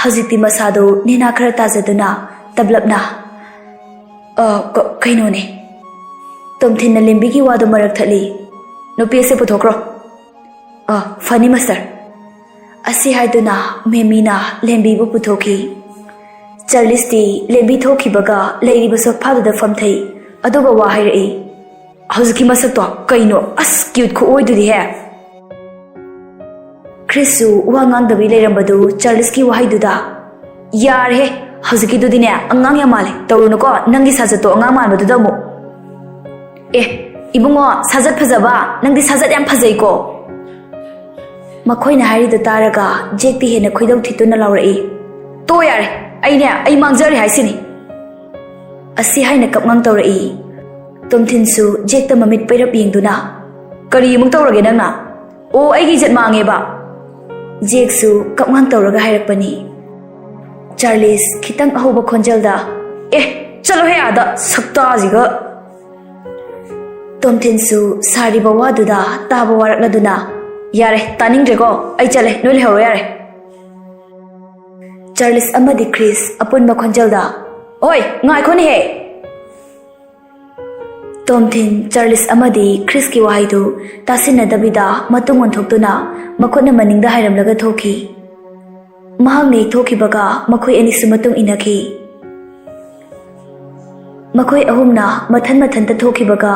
ꯍꯧꯖꯤꯛꯇꯤ ꯃꯁꯥꯗꯨ ꯅꯦꯅꯥ ꯈꯔ ꯇꯥꯖꯗꯨꯅ ꯇꯞꯂꯞꯅ, "ꯑ, ꯀ-, ꯀꯩꯅꯣꯅꯦ?" ꯇꯣꯝꯊꯤꯟꯅ ꯂꯦꯝꯕꯤꯒꯤ ꯋꯥꯗꯨ ꯃꯔꯛ ꯊꯠꯂꯤ꯫ "ꯅꯨꯄꯤ ꯑꯁꯦ ꯄꯨꯊꯣꯛꯈ꯭ꯔꯣ꯫" "ꯑ, ꯐꯅꯤ ꯃꯥꯁꯇꯔ꯫" ꯑꯁꯤ ꯍꯥꯏꯗꯨꯅ ꯃꯦꯃꯤꯅ ꯂꯦꯝꯕꯤꯕꯨ ꯄꯨꯊꯣꯛꯈꯤ꯫ ꯆꯥꯔꯂꯤꯁꯇꯤ ꯂꯦꯝꯕꯤ ꯊꯣꯛꯈꯤꯕꯒ ꯂꯩꯔꯤꯕ ꯁꯣꯐꯥꯗꯨꯗ ꯐꯝꯊꯩ, ꯑꯗꯨꯒ ꯋꯥ ꯍꯥꯏꯔꯛꯏ꯫ "ꯍꯧꯖꯤꯛꯀꯤ ꯃꯁꯛꯇꯣ ꯀꯩꯅꯣ? ꯑꯁ, ꯀ꯭ꯌꯨꯠ ꯈꯨꯑꯣꯏꯗꯨꯗꯤꯍꯦ!" ꯈ꯭ꯔꯤꯁꯁꯨ ꯋꯥ ꯉꯥꯡꯗꯕꯤ ꯂꯩꯔꯝꯕꯗꯨ ꯆꯥꯔꯂꯤꯁꯀꯤ ꯋꯥꯍꯩꯗꯨꯗ, "ꯌꯥꯔꯦꯍꯦ, ꯍꯧꯖꯤꯛꯀꯤꯗꯨꯗꯤꯅꯦ ꯑꯉꯥꯡ ꯌꯥꯝ ꯃꯥꯜꯂꯦ, ꯇꯧꯔꯨꯅꯨꯀꯣ ꯅꯪꯒꯤ ꯁꯥꯖꯠꯇꯣ ꯑꯉꯥꯡ ꯃꯥꯟꯕꯗꯨꯗ ꯑꯃꯨꯛ꯫" "ꯑꯦ, ꯏꯕꯨꯡꯉꯣ, ꯁꯥꯖꯠ ꯐꯖꯕ, ꯅꯪꯗꯤ ꯁꯥꯖꯠ ꯌꯥꯝ ꯐꯖꯩꯀꯣ꯫" ꯃꯈꯣꯏꯅ ꯍꯥꯏꯔꯤꯗꯨ ꯇꯥꯔꯒ ꯖꯦꯛꯇꯤ ꯍꯦꯟꯅ ꯈꯣꯏꯗꯧ ꯊꯤꯠꯇꯨꯅ ꯂꯥꯎꯔꯛꯏ꯫ "ꯇꯣ ꯌꯥꯔꯦ, ꯑꯩꯅꯦ, ꯑꯩ ꯃꯥꯡꯖꯔꯦ ꯍꯥꯏꯁꯤꯅꯤ꯫" ꯑꯁꯤ ꯍꯥꯏꯅ ꯀꯞꯉꯥꯡ ꯇꯧꯔꯛꯏ꯫ ꯇꯣꯝꯊꯤꯟꯁꯨ ꯖꯦꯛꯇ ꯃꯃꯤꯠ ꯄꯩꯔꯞ ꯌꯦꯡꯗꯨꯅ, "ꯀꯔꯤ ꯑꯃꯨꯛ ꯇꯧꯔꯒꯦ ꯅꯪꯅ?" "ꯑꯣ, ꯑꯩꯒꯤ ꯏꯖꯠ ꯃꯥꯡꯉꯦꯕ꯫" ꯖꯦꯛꯁꯨ ꯀꯞꯉꯥꯡ ꯇꯧꯔꯒ ꯍꯥꯏꯔꯛꯄꯅꯤ꯫ ꯆꯥꯔꯂꯤꯁ ꯈꯤꯇꯪ ꯑꯍꯧꯕ ꯈꯣꯟꯖꯦꯜꯗ, "ꯑꯦ, ꯆꯠꯂꯣꯍꯦ ꯑꯥꯗ, ꯁꯛꯇꯥꯁꯤꯒ!" ꯇꯣꯝꯊꯤꯟꯁꯨ ꯁꯥꯔꯤꯕ ꯋꯥꯗꯨꯗ ꯇꯥꯕ ꯋꯥꯔꯛꯂꯗꯨꯅ, "ꯌꯥꯔꯦ, ꯇꯥꯅꯤꯡꯗ꯭ꯔꯦꯀꯣ, ꯑꯩ ꯆꯠꯂꯦ, ꯅꯣꯏ ꯂꯩꯍꯧꯔꯣ ꯌꯥꯔꯦ꯫" ꯆꯥꯔꯂꯤꯁ ꯑꯃꯗꯤ ꯈ꯭ꯔꯤꯁ ꯑꯄꯨꯟꯕ ꯈꯣꯟꯖꯦꯜꯗ, "ꯑꯣꯏ, ꯉꯥꯏꯈꯣꯅꯦꯍꯦ!" ꯇꯣꯝꯊꯤꯟ, ꯆꯥꯔꯂꯤꯁ ꯑꯃꯗꯤ ꯈ꯭ꯔꯤꯁꯀꯤ ꯋꯥꯍꯩꯗꯨ ꯇꯥꯁꯤꯟꯅꯗꯕꯤꯗ ꯃꯇꯨꯡ ꯑꯣꯟꯊꯣꯛꯇꯨꯅ ꯃꯈꯨꯠꯅ ꯃꯅꯤꯡꯗ ꯍꯥꯏꯔꯝꯂꯒ ꯊꯣꯛꯈꯤ꯫ ꯃꯍꯥꯛꯅ ꯍꯦꯛ ꯊꯣꯛꯈꯤꯕꯒ ꯃꯈꯣꯏ ꯑꯅꯤꯁꯨ ꯃꯇꯨꯡ ꯏꯟꯅꯈꯤ꯫ ꯃꯈꯣꯏ ꯑꯍꯨꯝꯅ ꯃꯊꯟ ꯃꯊꯟꯇ ꯊꯣꯛꯈꯤꯕꯒ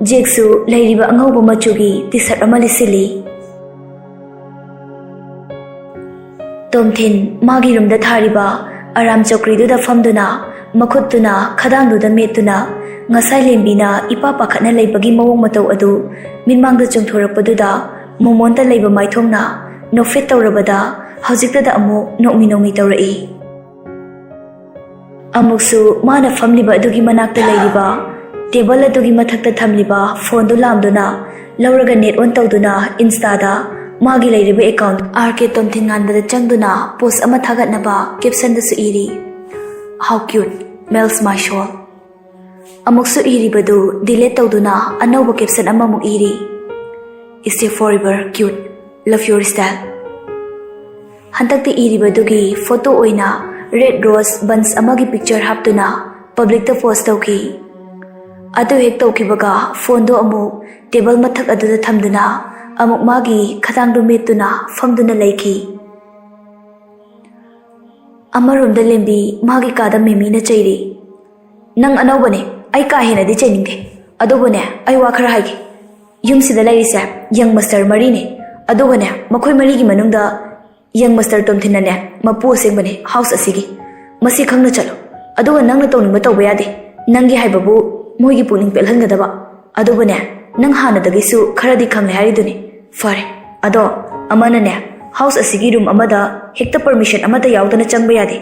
ꯖꯦꯛꯁꯨ ꯂꯩꯔꯤꯕ ꯑꯉꯧꯕ ꯃꯆꯨꯒꯤ ꯇꯤ ꯁꯥꯔꯠ ꯑꯃ ꯂꯤꯠꯁꯤꯜꯂꯤ꯫ ꯇꯣꯝꯊꯤꯟ ꯃꯥꯒꯤ ꯔꯨꯝꯗ ꯊꯥꯔꯤꯕ ꯑꯔꯥꯝ ꯆꯧꯀ꯭ꯔꯤꯗꯨꯗ ꯐꯝꯗꯨꯅ, ꯃꯈꯨꯠꯇꯨꯅ ꯈꯗꯥꯡꯗꯨꯗ ꯃꯦꯠꯇꯨꯅ, ꯉꯁꯥꯏ ꯂꯦꯝꯕꯤꯅ ꯏꯄꯥ ꯄꯥꯈꯠꯅ ꯂꯩꯕꯒꯤ ꯃꯑꯣꯡ ꯃꯇꯧ ꯑꯗꯨ ꯃꯤꯠꯃꯥꯡꯗ ꯆꯣꯡꯊꯣꯔꯛꯄꯗꯨꯗ, ꯃꯣꯃꯣꯟꯇ ꯂꯩꯕ ꯃꯥꯏꯊꯣꯡꯅ ꯅꯣꯛꯐꯦꯠ ꯇꯧꯔꯕꯗ, ꯍꯧꯖꯤꯛꯇꯗ ꯑꯃꯨꯛ ꯅꯣꯛꯃꯤ ꯅꯣꯛꯃꯤ ꯇꯧꯔꯛꯏ꯫ ꯑꯃꯨꯛꯁꯨ ꯃꯥꯅ ꯐꯝꯂꯤꯕ ꯑꯗꯨꯒꯤ ꯃꯅꯥꯛꯇ ꯂꯩꯔꯤꯕ ꯇꯦꯕꯜ ꯑꯗꯨꯒꯤ ꯃꯊꯛꯇ ꯊꯝꯂꯤꯕ ꯐꯣꯟꯗꯨ ꯂꯥꯝꯗꯨꯅ, ꯂꯧꯔꯒ ꯅꯦꯠ ꯑꯣꯟ ꯇꯧꯗꯨꯅ, ꯏꯟꯁꯇꯥꯗ ꯃꯥꯒꯤ ꯂꯩꯔꯤꯕ ꯑꯦꯀꯥꯎꯟ ꯑꯥꯔ ꯀꯦ ꯇꯣꯝꯊꯤꯟ ꯉꯥꯟꯕꯗ ꯆꯪꯗꯨꯅ ꯄꯣꯁ ꯑꯃ ꯊꯥꯒꯠꯅꯕ ꯀꯦꯞꯁꯟꯗꯁꯨ ꯏꯔꯤ, "How cute, melts my soul." ꯑꯃꯨꯛꯁꯨ ꯏꯔꯤꯕꯗꯨ ꯗꯤꯂꯦꯠ ꯇꯧꯗꯨꯅ ꯑꯅꯧꯕ ꯀꯦꯞꯁꯟ ꯑꯃꯃꯨꯛ ꯏꯔꯤ, "Stay forever cute, love your style." ꯍꯟꯗꯛꯇ ꯏꯔꯤꯕꯗꯨꯒꯤ ꯐꯣꯇꯣ ꯑꯣꯏꯅ ꯔꯦꯗ ꯔꯣꯁ ꯕꯟꯁ ꯑꯃꯒꯤ ꯄꯤꯛꯆꯔ ꯍꯥꯞꯇꯨꯅ ꯄꯕ꯭ꯂꯤꯛꯇ ꯄꯣꯁ ꯇꯧꯈꯤ꯫ ꯑꯗꯨ ꯍꯦꯛ ꯇꯧꯈꯤꯕꯒ ꯐꯣꯟꯗꯣ ꯑꯃꯨꯛ ꯇꯦꯕꯜ ꯃꯊꯛ ꯑꯗꯨꯗ ꯊꯝꯗꯨꯅ ꯑꯃꯨꯛ ꯃꯥꯒꯤ ꯈꯗꯥꯡꯗꯨ ꯃꯦꯠꯇꯨꯅ ꯐꯝꯗꯨꯅ ꯂꯩꯈꯤ꯫ ꯑꯃꯔꯣꯝꯗ ꯂꯦꯝꯕꯤ ꯃꯥꯒꯤ ꯀꯥꯗ ꯃꯦꯃꯤꯅ ꯆꯩꯔꯤ, "ꯅꯪ ꯑꯅꯧꯕꯅꯦ, ꯑꯩ ꯀꯥ ꯍꯦꯟꯅꯗꯤ ꯆꯩꯅꯤꯡꯗꯦ꯫ ꯑꯗꯨꯕꯨꯅꯦ, ꯑꯩ ꯋꯥ ꯈꯔ ꯍꯥꯏꯒꯦ꯫ ꯌꯨꯝꯁꯤꯗ ꯂꯩꯔꯤꯁꯦ ꯌꯪ ꯃꯁꯇꯔ ꯃꯔꯤꯅꯦ꯫ ꯑꯗꯨꯒꯅꯦ, ꯃꯈꯣꯏ ꯃꯔꯤꯒꯤ ꯃꯅꯨꯡꯗ ꯌꯪ ꯃꯁꯇꯔ ꯇꯣꯝꯊꯤꯟꯅꯅꯦ ꯃꯄꯨ ꯑꯁꯦꯡꯕꯅꯦ ꯍꯥꯎꯁ ꯑꯁꯤꯒꯤ꯫ ꯃꯁꯤ ꯈꯪꯅ ꯆꯠꯂꯣ꯫ ꯑꯗꯨꯒ ꯅꯪꯅ ꯇꯧꯅꯤꯡꯕ ꯇꯧꯕ ꯌꯥꯗꯦ꯫ ꯅꯪꯒꯤ ꯍꯥꯏꯕꯕꯨ ꯃꯣꯏꯒꯤ ꯄꯨꯛꯅꯤꯡ ꯄꯦꯜꯍꯟꯒꯗꯕ꯫ ꯑꯗꯨꯕꯨꯅꯦ, ꯅꯪ ꯍꯥꯟꯅꯗꯒꯤꯁꯨ ꯈꯔꯗꯤ ꯈꯪꯂꯦ ꯍꯥꯏꯔꯤꯗꯨꯅꯤ꯫ ꯐꯔꯦ, ꯑꯗꯣ ꯑꯃꯅꯅꯦ, ꯍꯥꯎꯁ ꯑꯁꯤꯒꯤ ꯔꯨꯝ ꯑꯃꯗ ꯍꯦꯛꯇ ꯄꯔꯃꯤꯁꯟ ꯑꯃꯠꯇ ꯌꯥꯎꯗꯅ ꯆꯪꯕ ꯌꯥꯗꯦ꯫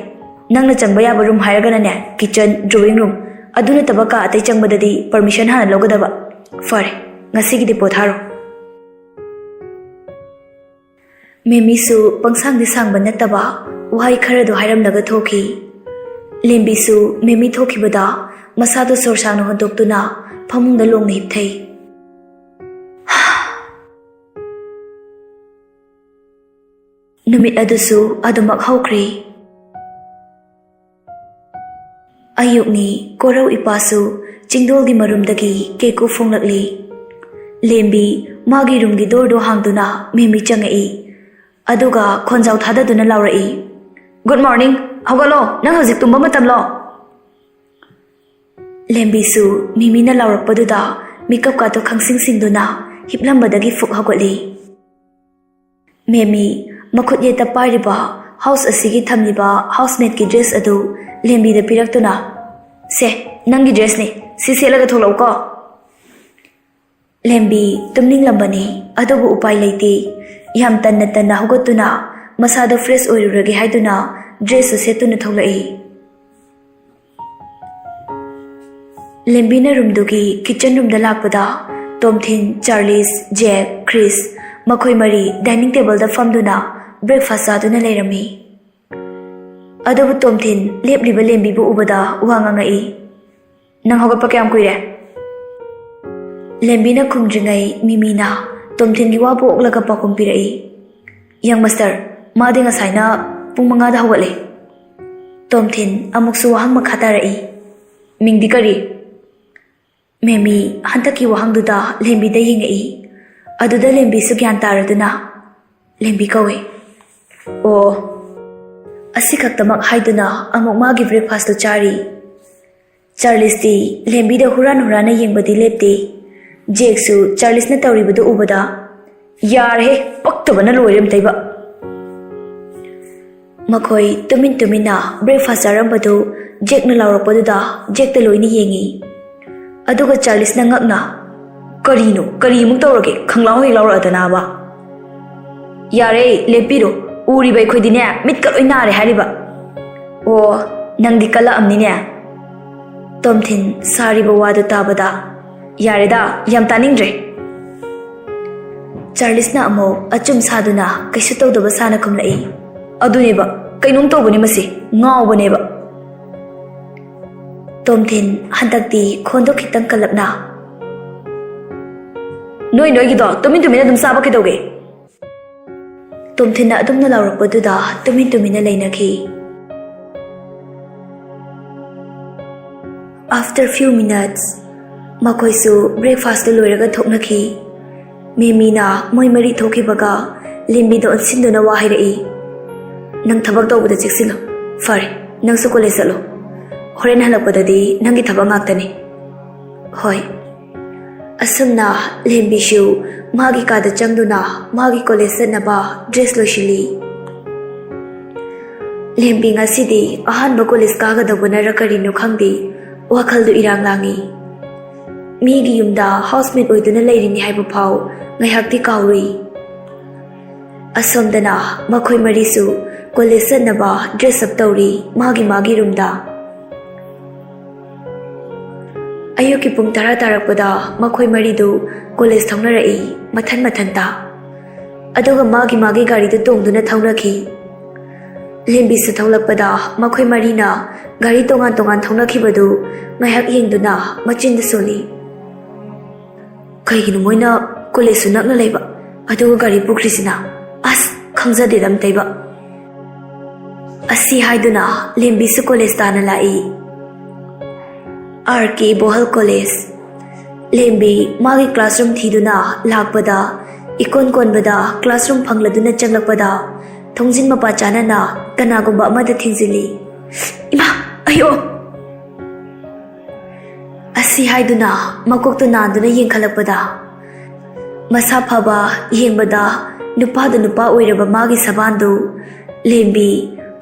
ꯅꯪꯅ ꯆꯪꯕ ꯌꯥꯕ ꯔꯨꯝ ꯍꯥꯏꯔꯒꯅꯅꯦ, ꯀꯤꯆꯟ, ꯗ꯭ꯔꯣꯋꯤꯡ ꯔꯨꯝ, ꯑꯗꯨ ꯅꯠꯇꯕ ꯀꯥ ꯑꯇꯩ ꯆꯪꯕꯗꯗꯤ ꯄꯔꯃꯤꯁꯟ ꯍꯥꯟꯅ ꯂꯧꯒꯗꯕ꯫ ꯐꯔꯦ, ꯉꯁꯤꯒꯤꯗꯤ ꯄꯣꯊꯥꯔꯣ꯫" ꯃꯦꯃꯤꯁꯨ ꯄꯪꯁꯥꯡꯗꯤ ꯁꯥꯡꯕ ꯅꯠꯇꯕ ꯋꯥꯍꯩ ꯈꯔꯗꯨ ꯍꯥꯏꯔꯝꯂꯒ ꯊꯣꯛꯈꯤ꯫ ꯂꯦꯝꯕꯤꯁꯨ ꯃꯦꯃꯤ ꯊꯣꯛꯈꯤꯕꯗ ꯃꯁꯥꯗꯨ ꯁꯣꯔ ꯁꯥꯡꯅ ꯍꯣꯟꯗꯣꯛꯇꯨꯅ ꯐꯃꯨꯡꯗ ꯂꯣꯡꯅ ꯍꯤꯞꯊꯩ꯫ ꯅꯨꯃꯤꯠ ꯑꯗꯨꯁꯨ ꯑꯗꯨꯃꯛ ꯍꯧꯈ꯭ꯔꯦ꯫ ꯑꯌꯨꯛꯅꯤ, ꯀꯣꯔꯧ ꯏꯄꯥꯁꯨ ꯆꯤꯡꯗꯣꯜꯒꯤ ꯃꯔꯨꯝꯗꯒꯤ ꯀꯦꯀꯨ ꯐꯣꯡꯂꯛꯂꯤ꯫ ꯂꯦꯝꯕꯤ ꯃꯥꯒꯤ ꯔꯨꯝꯒꯤ ꯗꯣꯔꯗꯨ ꯍꯥꯡꯗꯨꯅ ꯃꯦꯃꯤ ꯆꯪꯉꯛꯏ꯫ ꯑꯗꯨꯒ ꯈꯣꯟꯖꯥꯎ ꯊꯥꯗꯗꯨꯅ ꯂꯥꯎꯔꯛꯏ, "Good morning! ꯍꯧꯒꯠꯂꯣ, ꯅꯪ ꯍꯧꯖꯤꯛ ꯇꯨꯝꯕ ꯃꯇꯝꯂꯣ?" ꯂꯦꯝꯕꯤꯁꯨ ꯃꯦꯃꯤꯅ ꯂꯥꯎꯔꯛꯄꯗꯨꯗ ꯃꯤꯀꯞꯀꯥꯗꯣ ꯈꯪꯁꯤꯡ ꯁꯤꯡꯗꯨꯅ ꯍꯤꯞꯂꯝꯕꯗꯒꯤ ꯐꯨꯛ ꯍꯧꯒꯠꯂꯤ꯫ ꯃꯦꯃꯤ, ꯃꯈꯨꯠ ꯌꯦꯠꯇ ꯄꯥꯏꯔꯤꯕ ꯍꯥꯎꯁ ꯑꯁꯤꯒꯤ ꯊꯝꯂꯤꯕ ꯍꯥꯎꯁꯃꯦꯠꯀꯤ ꯗ꯭ꯔꯦꯁ ꯑꯗꯨ ꯂꯦꯝꯕꯤꯗ ꯄꯤꯔꯛꯇꯨꯅ, "ꯁꯦ, ꯅꯪꯒꯤ ꯗ꯭ꯔꯦꯁꯅꯤ, ꯁꯤ ꯁꯦꯠꯂꯒ ꯊꯣꯛꯂꯛꯎꯀꯣ꯫" ꯂꯦꯝꯕꯤ ꯇꯨꯝꯅꯤꯡꯂꯝꯕꯅꯤ, ꯑꯗꯨꯕꯨ ꯎꯄꯥꯏ ꯂꯩꯇꯦ꯫ ꯌꯥꯝ ꯇꯟꯅ ꯇꯟꯅ ꯍꯧꯒꯠꯇꯨꯅ ꯃꯁꯥꯗꯣ ꯐ꯭ꯔꯦꯁ ꯑꯣꯏꯔꯨꯔꯒꯦ ꯍꯥꯏꯗꯨꯅ ꯗ꯭ꯔꯦꯁꯁꯨ ꯁꯦꯠꯇꯨꯅ ꯊꯣꯛꯂꯛꯏ꯫ ꯂꯦꯝꯕꯤꯅ ꯔꯨꯝꯗꯨꯒꯤ ꯀꯤꯆꯟ ꯔꯨꯝꯗ ꯂꯥꯛꯄꯗ ꯇꯣꯝꯊꯤꯟ, ꯆꯥꯔꯂꯤꯁ, ꯖꯦꯛ, ꯈ꯭ꯔꯤꯁ, ꯃꯈꯣꯏ ꯃꯔꯤ ꯗꯥꯏꯅꯤꯡ ꯇꯦꯕꯜꯗ ꯐꯝꯗꯨꯅ ꯕ꯭ꯔꯦꯛꯐꯥꯁ ꯆꯥꯗꯨꯅ ꯂꯩꯔꯝꯃꯤ꯫ ꯑꯗꯨꯕꯨ ꯇꯣꯝꯊꯤꯟ ꯂꯦꯞꯂꯤꯕ ꯂꯦꯝꯕꯤꯕꯨ ꯎꯕꯗ ꯋꯥ ꯉꯥꯡꯉꯛꯏ꯫ "ꯅꯪ ꯍꯧꯒꯠꯄ ꯀꯌꯥꯝ ꯀꯨꯏꯔꯦ?" ꯂꯦꯝꯕꯤꯅ ꯈꯨꯝꯗ꯭ꯔꯤꯉꯩ ꯃꯤꯃꯤꯅ ꯇꯣꯝꯊꯤꯟꯒꯤ ꯋꯥ ꯄꯣꯛꯂꯒ ꯄꯥꯎꯈꯨꯝ ꯄꯤꯔꯛꯏ꯫ "ꯌꯪ ꯃꯁꯇꯔ, ꯃꯥꯗꯤ ꯉꯁꯥꯏꯅ ꯄꯨꯡ ꯃꯉꯥꯗ ꯍꯧꯒꯠꯂꯦ꯫" ꯇꯣꯝꯊꯤꯟ ꯑꯃꯨꯛꯁꯨ ꯋꯥꯍꯪ ꯃꯈꯥ ꯇꯥꯔꯛꯏ꯫ "ꯃꯤꯡꯗꯤ ꯀꯔꯤ?" ꯃꯦꯃꯤ ꯍꯟꯗꯛꯀꯤ ꯋꯥꯍꯪꯗꯨꯗ ꯂꯦꯝꯕꯤꯗ ꯌꯦꯡꯉꯛꯏ꯫ ꯑꯗꯨꯗ ꯂꯦꯝꯕꯤꯁꯨ ꯒ꯭ꯌꯥꯟ ꯇꯥꯔꯗꯨꯅ, "ꯂꯦꯝꯕꯤ ꯀꯧꯏ꯫" "ꯑꯣ꯫" ꯑꯁꯤꯈꯛꯇꯃꯛ ꯍꯥꯏꯗꯨꯅ ꯑꯃꯨꯛ ꯃꯥꯒꯤ ꯕ꯭ꯔꯦꯛꯐꯥꯁꯇꯨ ꯆꯥꯔꯤ꯫ ꯆꯥꯔꯂꯤꯁꯇꯤ ꯂꯦꯝꯕꯤꯗ ꯍꯨꯔꯥꯟ ꯍꯨꯔꯥꯟꯅ ꯌꯦꯡꯕꯗꯤ ꯂꯦꯞꯇꯦ꯫ ꯖꯦꯛꯁꯨ ꯆꯥꯔꯂꯤꯁꯅ ꯇꯧꯔꯤꯕꯗꯨ ꯎꯕꯗ, "ꯌꯥꯔꯦꯍꯦ, ꯄꯛꯇꯕꯅ ꯂꯣꯏꯔꯦ ꯑꯝꯇꯩꯕ!" ꯃꯈꯣꯏ ꯇꯨꯃꯤꯟ ꯇꯨꯃꯤꯟꯅ ꯕ꯭ꯔꯦꯛꯐꯥꯁ ꯆꯥꯔꯝꯕꯗꯨ ꯖꯦꯛꯅ ꯂꯥꯎꯔꯛꯄꯗꯨꯗ ꯖꯦꯛꯇ ꯂꯣꯏꯅ ꯌꯦꯡꯉꯤ꯫ ꯑꯗꯨꯒ ꯆꯥꯔꯂꯤꯁꯅ ꯉꯛꯅ, "ꯀꯔꯤꯅꯣ? ꯀꯔꯤꯃꯨꯛ ꯇꯧꯔꯒꯦ? ꯈꯪꯂꯥꯎ ꯍꯦꯛ ꯂꯥꯎꯔꯛꯑꯗꯅꯕ!" "ꯌꯥꯔꯦ, ꯂꯦꯞꯄꯤꯔꯣ꯫ ꯎꯔꯤꯕ ꯑꯩꯈꯣꯏꯗꯤꯅꯦ, ꯃꯤꯠꯀ ꯂꯣꯏ ꯅꯥꯔꯦ ꯍꯥꯏꯔꯤꯕ꯫" "ꯑꯣ, ꯅꯪꯗꯤ ꯀꯜꯂꯛꯑꯝꯅꯤꯅꯦ꯫" ꯇꯣꯝꯊꯤꯟ ꯁꯥꯔꯤꯕ ꯋꯥꯗꯨ ꯇꯥꯕꯗ, "ꯌꯥꯔꯦꯗ, ꯌꯥꯝ ꯇꯥꯅꯤꯡꯗ꯭ꯔꯦ꯫" ꯆꯥꯔꯂꯤꯁꯅ ꯑꯃꯨꯛ ꯑꯆꯨꯝ ꯁꯥꯗꯨꯅ ꯀꯩꯁꯨ ꯇꯧꯗꯕ ꯁꯥꯅ ꯈꯨꯝꯂꯛꯏ꯫ "ꯑꯗꯨꯅꯦꯕ, ꯀꯩꯅꯣꯝ ꯇꯧꯕꯅꯤ ꯃꯁꯤ, ꯉꯥꯎꯕꯅꯦꯕ꯫" ꯇꯣꯝꯊꯤꯟ ꯍꯟꯗꯛꯇꯤ ꯈꯣꯟꯗꯣ ꯈꯤꯇꯪ ꯀꯜꯂꯞꯅ, "ꯅꯣꯏ ꯅꯣꯏꯒꯤꯗꯣ ꯇꯨꯃꯤꯟ ꯇꯨꯃꯤꯟ ꯑꯗꯨꯝ ꯆꯥꯕ ꯀꯩꯗꯧꯒꯦ?" ꯇꯣꯝꯊꯤꯟꯅ ꯑꯗꯨꯝꯅ ꯂꯥꯎꯔꯛꯄꯗꯨꯗ ꯇꯨꯃꯤꯟ ꯇꯨꯃꯤꯟꯅ ꯂꯩꯅꯈꯤ꯫ After few minutes, ꯃꯈꯣꯏꯁꯨ ꯕ꯭ꯔꯦꯛꯐꯥꯁꯇꯨ ꯂꯣꯏꯔꯒ ꯊꯣꯛꯅꯈꯤ꯫ ꯃꯦꯃꯤꯅ ꯃꯣꯏ ꯃꯔꯤ ꯊꯣꯛꯈꯤꯕꯒ ꯂꯦꯝꯕꯤꯗ ꯑꯣꯟꯁꯤꯟꯗꯨꯅ ꯋꯥ ꯍꯥꯏꯔꯛꯏ꯫ "ꯅꯪ ꯊꯕꯛ ꯇꯧꯕꯗ ꯆꯦꯛꯁꯤꯜꯂꯨ꯫ ꯐꯔꯦ, ꯅꯪꯁꯨ ꯀꯣꯂꯦꯖ ꯆꯠꯂꯣ꯫ ꯍꯣꯔꯦꯟ ꯍꯜꯂꯛꯄꯗꯗꯤ ꯅꯪꯒꯤ ꯊꯕꯛ ꯉꯥꯛꯇꯅꯤ꯫" "ꯍꯣꯏ꯫" ꯑꯁꯨꯝꯅ ꯂꯦꯝꯕꯤꯁꯨ ꯃꯥꯒꯤ ꯀꯥꯗ ꯆꯪꯗꯨꯅ ꯃꯥꯒꯤ ꯀꯣꯂꯦꯖ ꯆꯠꯅꯕ ꯗ꯭ꯔꯦꯁ ꯂꯣꯏꯁꯤꯜꯂꯤ꯫ ꯂꯦꯝꯕꯤ ꯉꯁꯤꯗꯤ ꯑꯍꯥꯟꯕ ꯀꯣꯂꯦꯖ ꯀꯥꯒꯗꯧꯕꯅꯔ ꯀꯔꯤꯅꯣ ꯈꯪꯗꯦ, ꯋꯥꯈꯜꯗꯨ ꯏꯔꯥꯡ ꯂꯥꯡꯉꯤ꯫ ꯃꯤꯒꯤ ꯌꯨꯝꯗ ꯍꯥꯎꯁꯃꯦꯠ ꯑꯣꯏꯗꯨꯅ ꯂꯩꯔꯤꯅꯤ ꯍꯥꯏꯕ ꯐꯥꯎ ꯉꯥꯏꯍꯥꯛꯇꯤ ꯀꯥꯎꯔꯨꯏ꯫ ꯑꯁꯣꯝꯗꯅ ꯃꯈꯣꯏ ꯃꯔꯤꯁꯨ ꯀꯣꯂꯦꯖ ꯆꯠꯅꯕ ꯗ꯭ꯔꯦꯁ ꯑꯞ ꯇꯧꯔꯤ ꯃꯥꯒꯤ ꯃꯥꯒꯤ ꯔꯨꯝꯗ꯫ ꯑꯌꯨꯛꯀꯤ ꯄꯨꯡ ꯇꯔꯥ ꯇꯥꯔꯛꯄꯗ ꯃꯈꯣꯏ ꯃꯔꯤꯗꯨ ꯀꯣꯂꯦꯖ ꯊꯧꯅꯔꯛꯏ ꯃꯊꯟ ꯃꯊꯟꯇ꯫ ꯑꯗꯨꯒ ꯃꯥꯒꯤ ꯃꯥꯒꯤ ꯒꯥꯔꯤꯗꯨ ꯇꯣꯡꯗꯨꯅ ꯊꯧꯅꯈꯤ꯫ ꯂꯦꯝꯕꯤꯁꯨ ꯊꯣꯛꯂꯛꯄꯗ ꯃꯈꯣꯏ ꯃꯔꯤꯅ ꯒꯥꯔꯤ ꯇꯣꯉꯥꯟ ꯇꯣꯉꯥꯟ ꯊꯧꯅꯈꯤꯕꯗꯨ ꯉꯥꯏꯍꯥꯛ ꯌꯦꯡꯗꯨꯅ ꯃꯆꯤꯟꯗ ꯁꯣꯜꯂꯤ꯫ ꯀꯩꯒꯤꯅꯣ ꯃꯣꯏꯅ ꯀꯣꯂꯦꯖꯁꯨ ꯅꯛꯅ ꯂꯩꯕ, ꯑꯗꯨꯒ ꯒꯥꯔꯤ ꯄꯨꯈ꯭ꯔꯤꯁꯤꯅ? ꯑꯁ, ꯈꯪꯖꯗꯦꯗ ꯑꯝꯇꯩꯕ꯫ ꯑꯁꯤ ꯍꯥꯏꯗꯨꯅ ꯂꯦꯝꯕꯤꯁꯨ ꯀꯣꯂꯦꯖ ꯇꯥꯅ ꯂꯥꯛꯏ꯫ ꯑꯥꯔ ꯀꯦ ꯕꯣꯍꯜ ꯀꯣꯂꯦꯖ꯫ ꯂꯦꯝꯕꯤ ꯃꯥꯒꯤ ꯀ꯭ꯂꯥꯁꯔꯨꯝ ꯊꯤꯗꯨꯅ ꯂꯥꯛꯄꯗ, ꯏꯀꯣꯟ ꯀꯣꯟꯕꯗ ꯀ꯭ꯂꯥꯁꯔꯨꯝ ꯐꯪꯂꯗꯨꯅ ꯆꯪꯂꯛꯄꯗ, ꯊꯣꯡꯖꯤꯟ ꯃꯄꯥ ꯆꯥꯅꯅ ꯀꯅꯥꯒꯨꯝꯕ ꯑꯃꯗ ꯊꯤꯡꯖꯤꯜꯂꯤ꯫ "ꯏꯃꯥ! ꯑꯌꯣ!" ꯑꯁꯤ ꯍꯥꯏꯗꯨꯅ ꯃꯀꯣꯛꯇꯨ ꯅꯥꯟꯗꯨꯅ ꯌꯦꯡꯈꯠꯂꯛꯄꯗ, ꯃꯁꯥ ꯐꯕ, ꯌꯦꯡꯕꯗ ꯅꯨꯄꯥꯗꯨ ꯅꯨꯄꯥ ꯑꯣꯏꯔꯕ ꯃꯥꯒꯤ ꯁꯕꯥꯟꯗꯨ ꯂꯦꯝꯕꯤ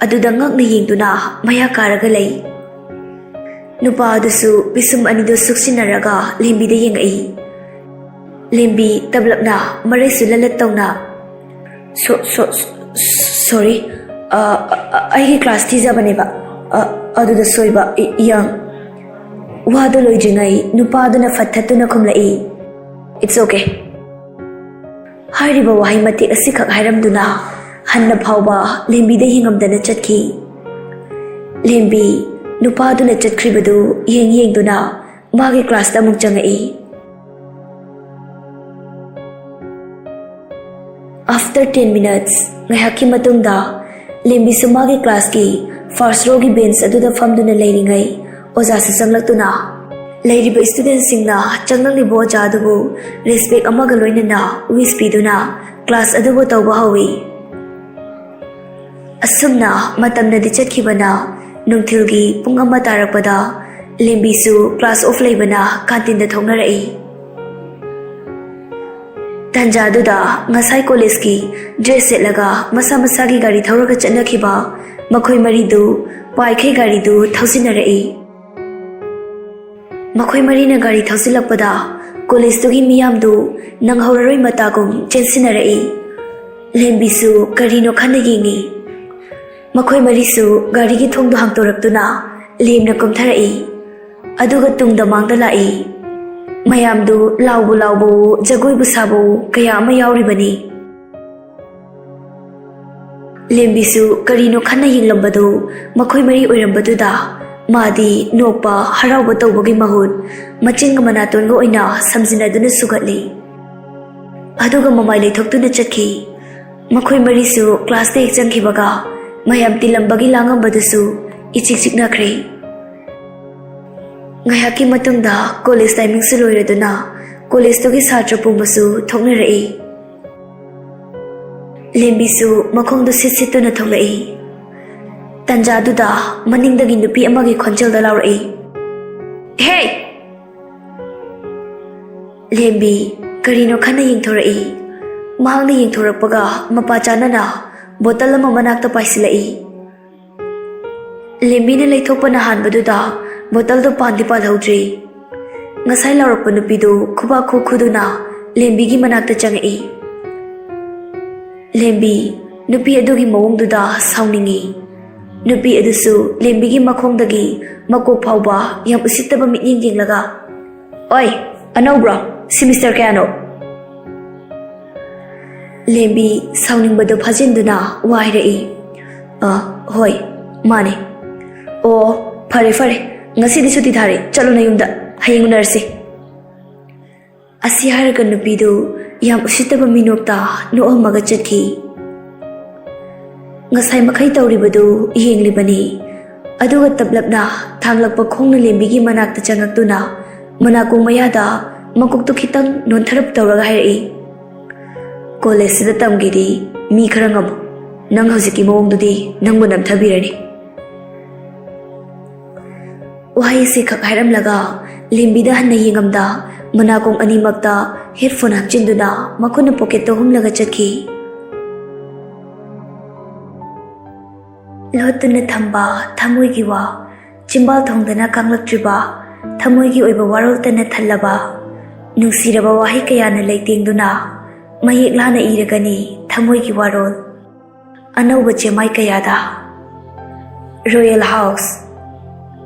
ꯑꯗꯨꯗ ꯉꯛꯅ ꯌꯦꯡꯗꯨꯅ ꯃꯌꯥ ꯀꯥꯔꯒ ꯂꯩ꯫ ꯅꯨꯄꯥ ꯑꯗꯨꯁꯨ ꯄꯤꯁꯨꯝ ꯑꯅꯤꯗꯨ ꯁꯨꯛꯁꯤꯟꯅꯔꯒ ꯂꯦꯝꯕꯤꯗ ꯌꯦꯡꯉꯛꯏ꯫ ꯂꯦꯝꯕꯤ ꯇꯞꯂꯞꯅ ꯃꯔꯩꯁꯨ ꯂꯂꯠ ꯇꯧꯅ, "ꯁꯣ-, ꯁꯣ-, ꯁꯣ-, ꯁꯣꯔꯤ, ꯑ, ꯑ, ꯑꯩꯒꯤ ꯀ꯭ꯂꯥꯁ ꯊꯤꯖꯕꯅꯦꯕ, ꯑ, ꯑꯗꯨꯗ ꯁꯣꯏꯕ, ꯏ-, ꯌꯪ꯫" ꯋꯥꯗꯨ ꯂꯣꯏꯗ꯭ꯔꯤꯉꯩ ꯅꯨꯄꯥꯗꯨꯅ ꯐꯠ ꯊꯠꯇꯨꯅ ꯈꯨꯝꯂꯛꯏ, "It's okay." ꯍꯥꯏꯔꯤꯕ ꯋꯥꯍꯩ ꯃꯇꯦꯛ ꯑꯁꯤꯈꯛ ꯍꯥꯏꯔꯝꯗꯨꯅ ꯍꯟꯅ ꯐꯥꯎꯕ ꯂꯦꯝꯕꯤꯗ ꯌꯦꯡꯉꯝꯗꯅ ꯆꯠꯈꯤ꯫ ꯂꯦꯝꯕꯤ ꯅꯨꯄꯥꯗꯨꯅ ꯆꯠꯈ꯭ꯔꯤꯕꯗꯨ ꯌꯦꯡ ꯌꯦꯡꯗꯨꯅ ꯃꯥꯒꯤ ꯀ꯭ꯂꯥꯁꯇ ꯑꯃꯨꯛ ꯆꯪꯉꯛꯏ꯫ After ten minutes, ꯉꯥꯏꯍꯥꯛꯀꯤ ꯃꯇꯨꯡꯗ ꯂꯦꯝꯕꯤꯁꯨ ꯃꯥꯒꯤ ꯀ꯭ꯂꯥꯁꯀꯤ ꯐꯥꯔꯁ ꯔꯣꯒꯤ ꯕꯦꯟꯁ ꯑꯗꯨꯗ ꯐꯝꯗꯨꯅ ꯂꯩꯔꯤꯉꯩ ꯑꯣꯖꯥꯁꯨ ꯆꯪꯂꯛꯇꯨꯅ ꯂꯩꯔꯤꯕ ꯏꯁꯇꯨꯗꯦꯟꯁꯤꯡꯅ ꯆꯪꯂꯛꯂꯤꯕ ꯑꯣꯖꯥ ꯑꯗꯨꯕꯨ ꯔꯦꯁꯄꯦꯛ ꯑꯃꯒ ꯂꯣꯏꯅꯅ ꯋꯤꯁ ꯄꯤꯗꯨꯅ ꯀ꯭ꯂꯥꯁ ꯑꯗꯨꯕꯨ ꯇꯧꯕ ꯍꯧꯏ꯫ ꯑꯁꯨꯝꯅ ꯃꯇꯝꯅꯗꯤ ꯆꯠꯈꯤꯕꯅ ꯅꯨꯡꯊꯤꯜꯒꯤ ꯄꯨꯡ ꯑꯃ ꯇꯥꯔꯛꯄꯗ ꯂꯦꯝꯕꯤꯁꯨ ꯀ꯭ꯂꯥꯁ ꯑꯣꯐ ꯂꯩꯕꯅ ꯀꯥꯟꯇꯤꯟꯗ ꯊꯣꯛꯅꯔꯛꯏ꯫ ꯇꯥꯟꯖꯥꯗꯨꯗ ꯉꯁꯥꯏ ꯀꯣꯂꯦꯖꯀꯤ ꯗ꯭ꯔꯦꯁ ꯁꯦꯠꯂꯒ ꯃꯁꯥ ꯃꯁꯥꯒꯤ ꯒꯥꯔꯤ ꯊꯧꯔꯒ ꯆꯠꯅꯈꯤꯕ ꯃꯈꯣꯏ ꯃꯔꯤꯗꯨ ꯄꯥꯏꯈꯩ ꯒꯥꯔꯤꯗꯨ ꯊꯧꯖꯤꯟꯅꯔꯛꯏ꯫ ꯃꯈꯣꯏ ꯃꯔꯤꯅ ꯒꯥꯔꯤ ꯊꯧꯖꯤꯜꯂꯛꯄꯗ ꯀꯣꯂꯦꯖꯇꯨꯒꯤ ꯃꯤꯌꯥꯝꯗꯨ ꯅꯪꯍꯧꯔꯔꯣꯏ ꯃꯇꯥꯒꯨꯝ ꯆꯦꯟꯁꯤꯟꯅꯔꯛꯏ꯫ ꯂꯦꯝꯕꯤꯁꯨ ꯀꯔꯤꯅꯣ ꯈꯟꯅ ꯌꯦꯡꯏ꯫ ꯃꯈꯣꯏ ꯃꯔꯤꯁꯨ ꯒꯥꯔꯤꯒꯤ ꯊꯣꯡꯗꯨ ꯍꯥꯡꯇꯣꯔꯛꯇꯨꯅ ꯂꯦꯝꯅ ꯀꯨꯝꯊꯔꯛꯏ꯫ ꯑꯗꯨꯒ ꯇꯨꯡꯗ ꯃꯥꯡꯗ ꯂꯥꯛꯏ꯫ ꯃꯌꯥꯝꯗꯨ ꯂꯥꯎꯕꯨ ꯂꯥꯎꯕꯋꯣ, ꯖꯒꯣꯏꯕꯨ ꯁꯥꯕꯋꯣ, ꯀꯌꯥ ꯑꯃ ꯌꯥꯎꯔꯤꯕꯅꯤ꯫ ꯂꯦꯝꯕꯤꯁꯨ ꯀꯔꯤꯅꯣ ꯈꯟꯅ ꯌꯦꯡꯂꯝꯕꯗꯨ ꯃꯈꯣꯏ ꯃꯔꯤ ꯑꯣꯏꯔꯝꯕꯗꯨꯗ ꯃꯥꯗꯤ ꯅꯣꯛꯄ, ꯍꯔꯥꯎꯕ ꯇꯧꯕꯒꯤ ꯃꯍꯨꯠ ꯃꯆꯤꯟꯒ ꯃꯅꯥꯇꯣꯟꯒ ꯑꯣꯏꯅ ꯁꯝꯖꯤꯟꯅꯗꯨꯅ ꯁꯨꯒꯠꯂꯤ꯫ ꯑꯗꯨꯒ ꯃꯃꯥꯏ ꯂꯩꯊꯣꯛꯇꯨꯅ ꯆꯠꯈꯤ꯫ ꯃꯈꯣꯏ ꯃꯔꯤꯁꯨ ꯀ꯭ꯂꯥꯁꯇ ꯍꯦꯛ ꯆꯪꯈꯤꯕꯒ ꯃꯌꯥꯝ ꯇꯤꯜꯂꯝꯕꯒꯤ ꯂꯥꯡꯉꯝꯕꯗꯨꯁꯨ ꯏꯆꯤꯛ ꯆꯤꯛꯅꯈ꯭ꯔꯦ꯫ ꯉꯥꯏꯍꯥꯛꯀꯤ ꯃꯇꯨꯡꯗ ꯀꯣꯂꯦꯖ ꯇꯥꯏꯃꯤꯡꯁꯨ ꯂꯣꯏꯔꯗꯨꯅ ꯀꯣꯂꯦꯖꯇꯨꯒꯤ ꯁꯥꯇ꯭ꯔ ꯄꯨꯝꯕꯁꯨ ꯊꯣꯛꯅꯔꯛꯏ꯫ ꯂꯦꯝꯕꯤꯁꯨ ꯃꯈꯣꯡꯗꯨ ꯁꯤꯠ ꯁꯤꯠꯇꯨꯅ ꯊꯣꯛꯂꯛꯏ꯫ ꯇꯟꯖꯥꯗꯨꯗ ꯃꯅꯤꯡꯗꯒꯤ ꯅꯨꯄꯤ ꯑꯃꯒꯤ ꯈꯣꯟꯖꯦꯜꯗ ꯂꯥꯎꯔꯛꯏ, "ꯍꯦ!" ꯂꯦꯝꯕꯤ ꯀꯔꯤꯅꯣ ꯈꯟꯅ ꯌꯦꯡꯊꯣꯔꯛꯏ꯫ ꯃꯍꯥꯛꯅ ꯌꯦꯡꯊꯣꯔꯛꯄꯒ ꯃꯄꯥ ꯆꯥꯅꯅ ꯕꯣꯇꯜ ꯑꯃ ꯃꯅꯥꯛꯇ ꯄꯥꯏꯁꯤꯜꯂꯛꯏ꯫ ꯂꯦꯝꯕꯤꯅ ꯂꯩꯊꯣꯛꯄꯅ ꯍꯥꯟꯕꯗꯨꯗ ꯕꯣꯇꯜꯗꯨ ꯄꯥꯟꯗꯤ ꯄꯥꯜꯍꯧꯗ꯭ꯔꯤ꯫ ꯉꯁꯥꯏ ꯂꯥꯎꯔꯛꯄ ꯅꯨꯄꯤꯗꯨ ꯈꯨꯕꯥꯛ ꯈꯨ ꯈꯨꯗꯨꯅ ꯂꯦꯝꯕꯤꯒꯤ ꯃꯅꯥꯛꯇ ꯆꯪꯉꯛꯏ꯫ ꯂꯦꯝꯕꯤ ꯅꯨꯄꯤ ꯑꯗꯨꯒꯤ ꯃꯑꯣꯡꯗꯨꯗ ꯁꯥꯎꯅꯤꯡꯉꯤ꯫ ꯅꯨꯄꯤ ꯑꯗꯨꯁꯨ ꯂꯦꯝꯕꯤꯒꯤ ꯃꯈꯣꯡꯗꯒꯤ ꯃꯀꯣꯛ ꯐꯥꯎꯕ ꯌꯥꯝ ꯎꯁꯤꯠꯇꯕ ꯃꯤꯠꯌꯦꯡ ꯌꯦꯡꯂꯒ, "ꯑꯣꯏ, ꯑꯅꯧꯕ꯭ꯔꯣ? ꯁꯤꯃꯤꯁꯇꯔ ꯀꯌꯥꯅꯣ?" ꯂꯦꯝꯕꯤ ꯁꯥꯎꯅꯤꯡꯕꯗꯨ ꯐꯥꯖꯤꯟꯗꯨꯅ ꯋꯥ ꯍꯥꯏꯔꯛꯏ, "ꯑ, ꯍꯣꯏ, ꯃꯥꯅꯦ꯫ ꯑꯣ, ꯐꯔꯦ, ꯐꯔꯦ, ꯉꯁꯤꯗꯤ ꯁꯨꯇꯤ ꯊꯥꯔꯦ, ꯆꯠꯂꯣ ꯅꯌꯨꯝꯗ, ꯍꯌꯦꯡ ꯎꯅꯔꯁꯤ꯫" ꯑꯁꯤ ꯍꯥꯏꯔꯒ ꯅꯨꯄꯤꯗꯨ ꯌꯥꯝ ꯎꯁꯤꯠꯇꯕ ꯃꯤꯅꯣꯛꯇ ꯅꯣꯛꯑꯝꯃꯒ ꯆꯠꯈꯤ꯫ ꯉꯁꯥꯏ ꯃꯈꯩ ꯇꯧꯔꯤꯕꯗꯨ ꯌꯦꯡꯂꯤꯕꯅꯤ꯫ ꯑꯗꯨꯒ ꯇꯞꯂꯞꯅ ꯊꯥꯡꯂꯛꯄ ꯈꯣꯡꯅ ꯂꯦꯝꯕꯤꯒꯤ ꯃꯅꯥꯛꯇ ꯆꯪꯉꯛꯇꯨꯅ ꯃꯅꯥꯀꯣꯡ ꯃꯌꯥꯗ ꯃꯀꯣꯛꯇꯨ ꯈꯤꯇꯪ ꯅꯣꯟꯊꯔꯞ ꯇꯧꯔꯒ ꯍꯥꯏꯔꯛꯏ, "ꯀꯣꯂꯦꯖꯁꯤꯗ ꯇꯝꯒꯦꯗꯤ ꯃꯤ ꯈꯔ ꯉꯝꯃꯨ꯫ ꯅꯪ ꯍꯧꯖꯤꯛꯀꯤ ꯃꯑꯣꯡꯗꯨꯗꯤ ꯅꯪꯕꯨ ꯅꯝꯊꯕꯤꯔꯅꯤ꯫" ꯋꯥꯍꯩ ꯑꯁꯤꯈꯛ ꯍꯥꯏꯔꯝꯂꯒ ꯂꯦꯝꯕꯤꯗ ꯍꯟꯅ ꯌꯦꯡꯉꯝꯗ ꯃꯅꯥꯀꯣꯡ ꯑꯅꯤꯃꯛꯇ headphone ꯍꯥꯞꯆꯤꯟꯗꯨꯅ ꯃꯈꯨꯠꯅ pocketꯇ ꯍꯨꯝꯂꯒ ꯆꯠꯈꯤ꯫ ꯂꯣꯠꯇꯨꯅ ꯊꯝꯕ ꯊꯃꯣꯏꯒꯤ ꯋꯥ, ꯆꯤꯝꯕꯥꯜ ꯊꯣꯡꯗꯅ ꯀꯪꯂꯛꯇ꯭ꯔꯤꯕ ꯊꯃꯣꯏꯒꯤ ꯑꯣꯏꯕ ꯋꯥꯔꯣꯜꯇꯅ ꯊꯜꯂꯕ, ꯅꯨꯡꯁꯤꯔꯕ ꯋꯥꯍꯩ ꯀꯌꯥꯅ ꯂꯩꯇꯦꯡꯗꯨꯅ ꯃꯌꯦꯛ ꯂꯥꯅ ꯏꯔꯒꯅꯤ ꯊꯃꯣꯏꯒꯤ ꯋꯥꯔꯣꯜ꯫ ꯑꯅꯧꯕ ꯆꯦꯃꯥꯏ ꯀꯌꯥꯗ꯫ Royal House꯫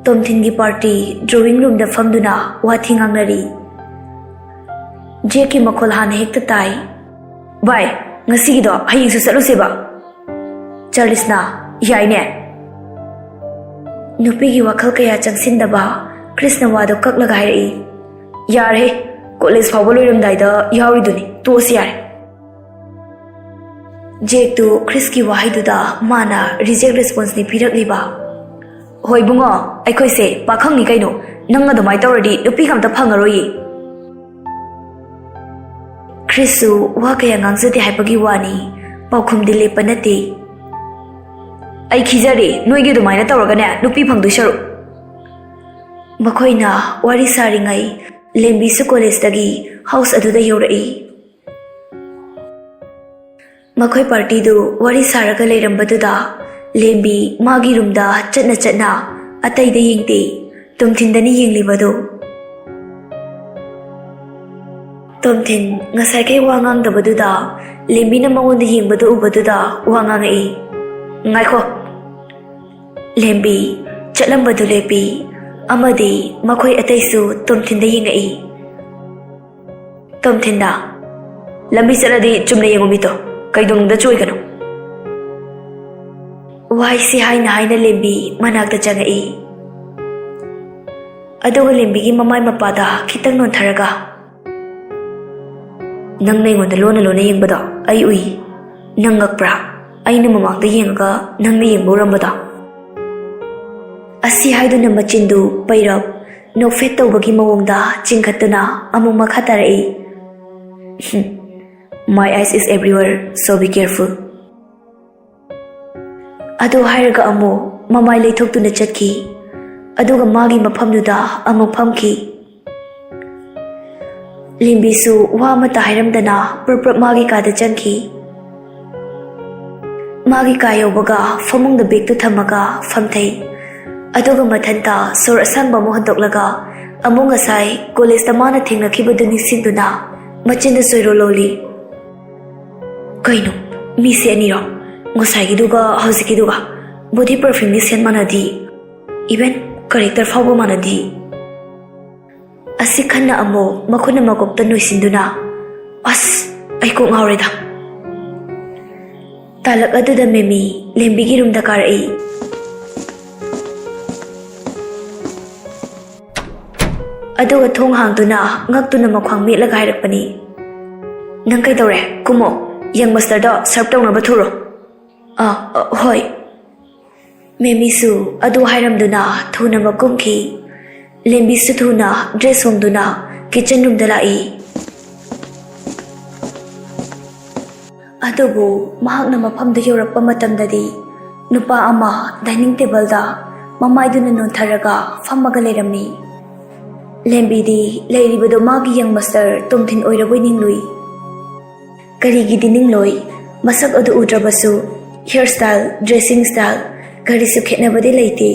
ꯇꯣꯝꯊꯤꯟꯒꯤ party drawing roomꯗ ꯐꯝꯗꯨꯅ ꯋꯥꯊꯤ ꯉꯥꯡꯅꯔꯤ꯫ ꯖꯦꯛꯀꯤ ꯃꯈꯣꯜ ꯍꯥꯟꯅ ꯍꯦꯛꯇ ꯇꯥꯏ꯫ "ꯚꯥꯏ, ꯉꯁꯤꯒꯤꯗꯣ ꯍꯌꯦꯡꯁꯨ ꯆꯠꯂꯨꯁꯦꯕ?" ꯆꯥꯔꯂꯤꯁꯅ, "ꯌꯥꯏꯅꯦ꯫" ꯅꯨꯄꯤꯒꯤ ꯋꯥꯈꯜ ꯀꯌꯥ ꯆꯪꯁꯤꯟꯗꯕ ꯀ꯭ꯔꯤꯁꯅ ꯋꯥꯗꯣ ꯀꯛꯂꯒ ꯍꯥꯏꯔꯛꯏ꯫ "ꯌꯥꯔꯦꯍꯦ, college ꯐꯥꯎꯕ ꯂꯣꯏꯔꯝꯗꯥꯏꯗ ꯌꯥꯎꯔꯤꯗꯨꯅꯤ, ꯇꯣꯛꯑꯁꯤ ꯌꯥꯔꯦ꯫" ꯖꯦꯛꯇꯨ ꯀ꯭ꯔꯤꯁꯀꯤ ꯋꯥꯍꯩꯗꯨꯗ ꯃꯥꯅ reject responseꯅꯤ ꯄꯤꯔꯛꯂꯤꯕ꯫ "ꯍꯣꯏ ꯏꯕꯨꯡꯉꯣ, ꯑꯩꯈꯣꯏꯁꯦ ꯄꯥꯈꯪꯅꯤ ꯀꯩꯅꯣ, ꯅꯪ ꯑꯗꯨꯃꯥꯏꯅ ꯇꯧꯔꯗꯤ ꯅꯨꯄꯤꯒ ꯑꯝꯇ ꯐꯪꯉꯔꯣꯏꯌꯦ꯫" ꯀ꯭ꯔꯤꯁꯁꯨ ꯋꯥ ꯀꯌꯥ ꯉꯥꯡꯖꯗꯦ ꯍꯥꯏꯕꯒꯤ ꯋꯥꯅꯤ, ꯄꯥꯎꯈꯨꯝꯗꯤ ꯂꯦꯞꯄ ꯅꯠꯇꯦ꯫ "ꯑꯩ ꯈꯤꯖꯔꯦ, ꯅꯣꯏꯒꯤ ꯑꯗꯨꯃꯥꯏꯅ ꯇꯧꯔꯒꯅꯦ ꯅꯨꯄꯤ ꯐꯪꯗꯣꯏ ꯁꯔꯨꯛ꯫" ꯃꯈꯣꯏꯅ ꯋꯥꯔꯤ ꯁꯥꯔꯤꯉꯩ ꯂꯦꯝꯕꯤꯁꯨ collegeꯇꯒꯤ house ꯑꯗꯨꯗ ꯌꯧꯔꯛꯏ꯫ ꯃꯈꯣꯏ partyꯗꯨ ꯋꯥꯔꯤ ꯁꯥꯔꯒ ꯂꯩꯔꯝꯕꯗꯨꯗ ꯂꯦꯝꯕꯤ ꯃꯥꯒꯤ roomꯗ ꯆꯠꯅ ꯆꯠꯅ ꯑꯇꯩꯗ ꯌꯦꯡꯗꯦ, ꯇꯣꯝꯊꯤꯟꯗꯅꯤ ꯌꯦꯡꯂꯤꯕꯗꯨ꯫ ꯇꯣꯝꯊꯤꯟ ꯉꯁꯥꯏꯈꯩ ꯋꯥ ꯉꯥꯡꯗꯕꯗꯨꯗ ꯂꯦꯝꯕꯤꯅ ꯃꯉꯣꯟꯗ ꯌꯦꯡꯕꯗꯨ ꯎꯕꯗꯨꯗ ꯋꯥ ꯉꯥꯡꯉꯛꯏ꯫ "ꯉꯥꯏꯈꯣ꯫" ꯂꯦꯝꯕꯤ ꯆꯠꯂꯝꯕꯗꯨ ꯂꯦꯞꯄꯤ ꯑꯃꯗꯤ ꯃꯈꯣꯏ ꯑꯇꯩꯁꯨ ꯇꯣꯝꯊꯤꯟꯗ ꯌꯦꯡꯉꯛꯏ꯫ ꯇꯣꯝꯊꯤꯟꯗ, "ꯂꯝꯕꯤ ꯆꯠꯂꯗꯤ ꯆꯨꯝꯅ ꯌꯦꯡꯉꯨ ꯃꯤꯠꯇꯣ, ꯀꯩꯗꯧꯅꯨꯡꯗ ꯆꯣꯏꯒꯅꯨ꯫" ꯋꯥꯍꯩꯁꯤ ꯍꯥꯏꯅ ꯍꯥꯏꯅ ꯂꯦꯝꯕꯤ ꯃꯅꯥꯛꯇ ꯆꯪꯉꯛꯏ꯫ ꯑꯗꯨꯒ ꯂꯦꯝꯕꯤꯒꯤ ꯃꯃꯥꯏ ꯃꯄꯥꯗ ꯈꯤꯇꯪ ꯅꯣꯟꯊꯔꯒ, "ꯅꯪꯅ ꯑꯩꯉꯣꯟꯗ ꯂꯣꯟꯅ ꯂꯣꯟꯅ ꯌꯦꯡꯕꯗꯣ ꯑꯩ ꯎꯏ꯫ ꯅꯪ ꯉꯛꯄ꯭ꯔꯥ? ꯑꯩꯅ ꯃꯃꯥꯡꯗ ꯌꯦꯡꯉꯒ ꯅꯪꯅ ꯌꯦꯡꯕ ꯎꯔꯝꯕꯗꯣ?" ꯑꯁꯤ ꯍꯥꯏꯗꯨꯅ ꯃꯆꯤꯟꯗꯨ ꯄꯩꯔꯞ ꯅꯣꯛꯐꯦꯠ ꯇꯧꯕꯒꯤ ꯃꯑꯣꯡꯗ ꯆꯤꯡꯈꯠꯇꯨꯅ ꯑꯃꯨꯛ ꯃꯈꯥ ꯇꯥꯔꯛꯏ꯫ "My eyes is everywhere, so be careful." ꯑꯗꯨ ꯍꯥꯏꯔꯒ ꯑꯃꯨꯛ ꯃꯃꯥꯏ ꯂꯩꯊꯣꯛꯇꯨꯅ ꯆꯠꯈꯤ꯫ ꯑꯗꯨꯒ ꯃꯥꯒꯤ ꯃꯐꯝꯗꯨꯗ ꯑꯃꯨꯛ ꯐꯝꯈꯤ꯫ ꯂꯦꯝꯕꯤꯁꯨ ꯋꯥ ꯑꯃꯠꯇ ꯍꯥꯏꯔꯝꯗꯅ ꯄ꯭ꯔꯞ ꯄ꯭ꯔꯞ ꯃꯥꯒꯤ ꯀꯥꯗ ꯆꯪꯈꯤ꯫ ꯃꯥꯒꯤ ꯀꯥ ꯌꯧꯕꯒ ꯐꯃꯨꯡꯗ ꯕꯦꯒꯇꯨ ꯊꯝꯃꯒ ꯐꯝꯊꯩ꯫ ꯑꯗꯨꯒ ꯃꯊꯟꯇ ꯁꯣꯔ ꯑꯁꯥꯡꯕ ꯑꯃ ꯍꯣꯟꯗꯣꯛꯂꯒ ꯑꯃꯨꯛ ꯉꯁꯥꯏ ꯀꯣꯂꯦꯖꯇ ꯃꯥꯅ ꯊꯦꯡꯅꯈꯤꯕꯗꯨ ꯅꯤꯡꯁꯤꯡꯗꯨꯅ ꯃꯆꯤꯟꯗ ꯆꯣꯏꯔꯣ ꯂꯣꯜꯂꯤ꯫ "ꯀꯩꯅꯣ, ꯃꯤꯁꯦ ꯑꯅꯤꯔꯣ? ꯉꯁꯥꯏꯒꯤꯗꯨꯒ ꯍꯧꯖꯤꯛꯀꯤꯗꯨꯒ? ꯕꯣꯗꯤ ꯄꯔꯐ꯭ꯌꯨꯝꯒꯤ ꯁꯦꯟ ꯃꯥꯟꯅꯗꯤ, ꯏꯚꯟ ꯀꯦꯔꯦꯛꯇꯔ ꯐꯥꯎꯕ ꯃꯥꯟꯅꯗꯤ꯫" ꯑꯁꯤ ꯈꯟꯅ ꯑꯃꯨꯛ ꯃꯈꯨꯠꯅ ꯃꯀꯣꯛꯇ ꯅꯣꯏꯁꯤꯟꯗꯨꯅ, "ꯑꯁ, ꯑꯩ ꯀꯣꯛ ꯉꯥꯎꯔꯦꯗ!" ꯇꯥꯂꯛ ꯑꯗꯨꯗ ꯃꯦꯃꯤ ꯂꯦꯝꯕꯤꯒꯤ ꯔꯨꯝꯗ ꯀꯥꯔꯛꯏ꯫ ꯑꯗꯨꯒ ꯊꯣꯡ ꯍꯥꯡꯗꯨꯅ ꯉꯛꯇꯨꯅ ꯃꯈ꯭ꯋꯥꯡ ꯃꯦꯠꯂꯒ ꯍꯥꯏꯔꯛꯄꯅꯤ, "ꯅꯪ ꯀꯩꯗꯧꯔꯦ? ꯀꯨꯝꯃꯣ, ꯌꯪ ꯃꯁꯇꯔꯗꯣ ꯁꯔꯞ ꯇꯧꯅꯕ ꯊꯨꯔꯣ꯫" "ꯑꯥ, ꯑ, ꯍꯣꯏ꯫" ꯃꯦꯃꯤꯁꯨ ꯑꯗꯨ ꯍꯥꯏꯔꯝꯗꯨꯅ ꯊꯨꯅ ꯃꯀꯨꯝꯈꯤ꯫ ꯂꯦꯝꯕꯤꯁꯨ ꯊꯨꯅ ꯗ꯭ꯔꯦꯁ ꯍꯣꯡꯗꯨꯅ ꯀꯤꯆꯟ ꯔꯨꯝꯗ ꯂꯥꯛꯏ꯫ ꯑꯗꯨꯕꯨ ꯃꯍꯥꯛꯅ ꯃꯐꯝꯗꯨ ꯌꯧꯔꯛꯄ ꯃꯇꯝꯗꯗꯤ ꯅꯨꯄꯥ ꯑꯃ ꯗꯥꯏꯅꯤꯡ ꯇꯦꯕꯜꯗ ꯃꯃꯥꯏꯗꯨꯅ ꯅꯣꯟꯊꯔꯒ ꯐꯝꯃꯒ ꯂꯩꯔꯝꯃꯤ꯫ ꯂꯦꯝꯕꯤꯗꯤ ꯂꯩꯔꯤꯕꯗꯨ ꯃꯥꯒꯤ ꯌꯪ ꯃꯁꯇꯔ ꯇꯣꯝꯊꯤꯟ ꯑꯣꯏꯔꯕꯣꯏ ꯅꯤꯡꯂꯨꯏ꯫ ꯀꯔꯤꯒꯤꯗꯤ ꯅꯤꯡꯂꯣꯏ? ꯃꯁꯛ ꯑꯗꯨ ꯎꯗ꯭ꯔꯕꯁꯨ ꯍꯤꯌꯔ ꯁ꯭ꯇꯥꯏꯜ, ꯗ꯭ꯔꯦꯁꯤꯡ ꯁ꯭ꯇꯥꯏꯜ ꯀꯔꯤꯁꯨ ꯈꯦꯠꯅꯕꯗꯤ ꯂꯩꯇꯦ꯫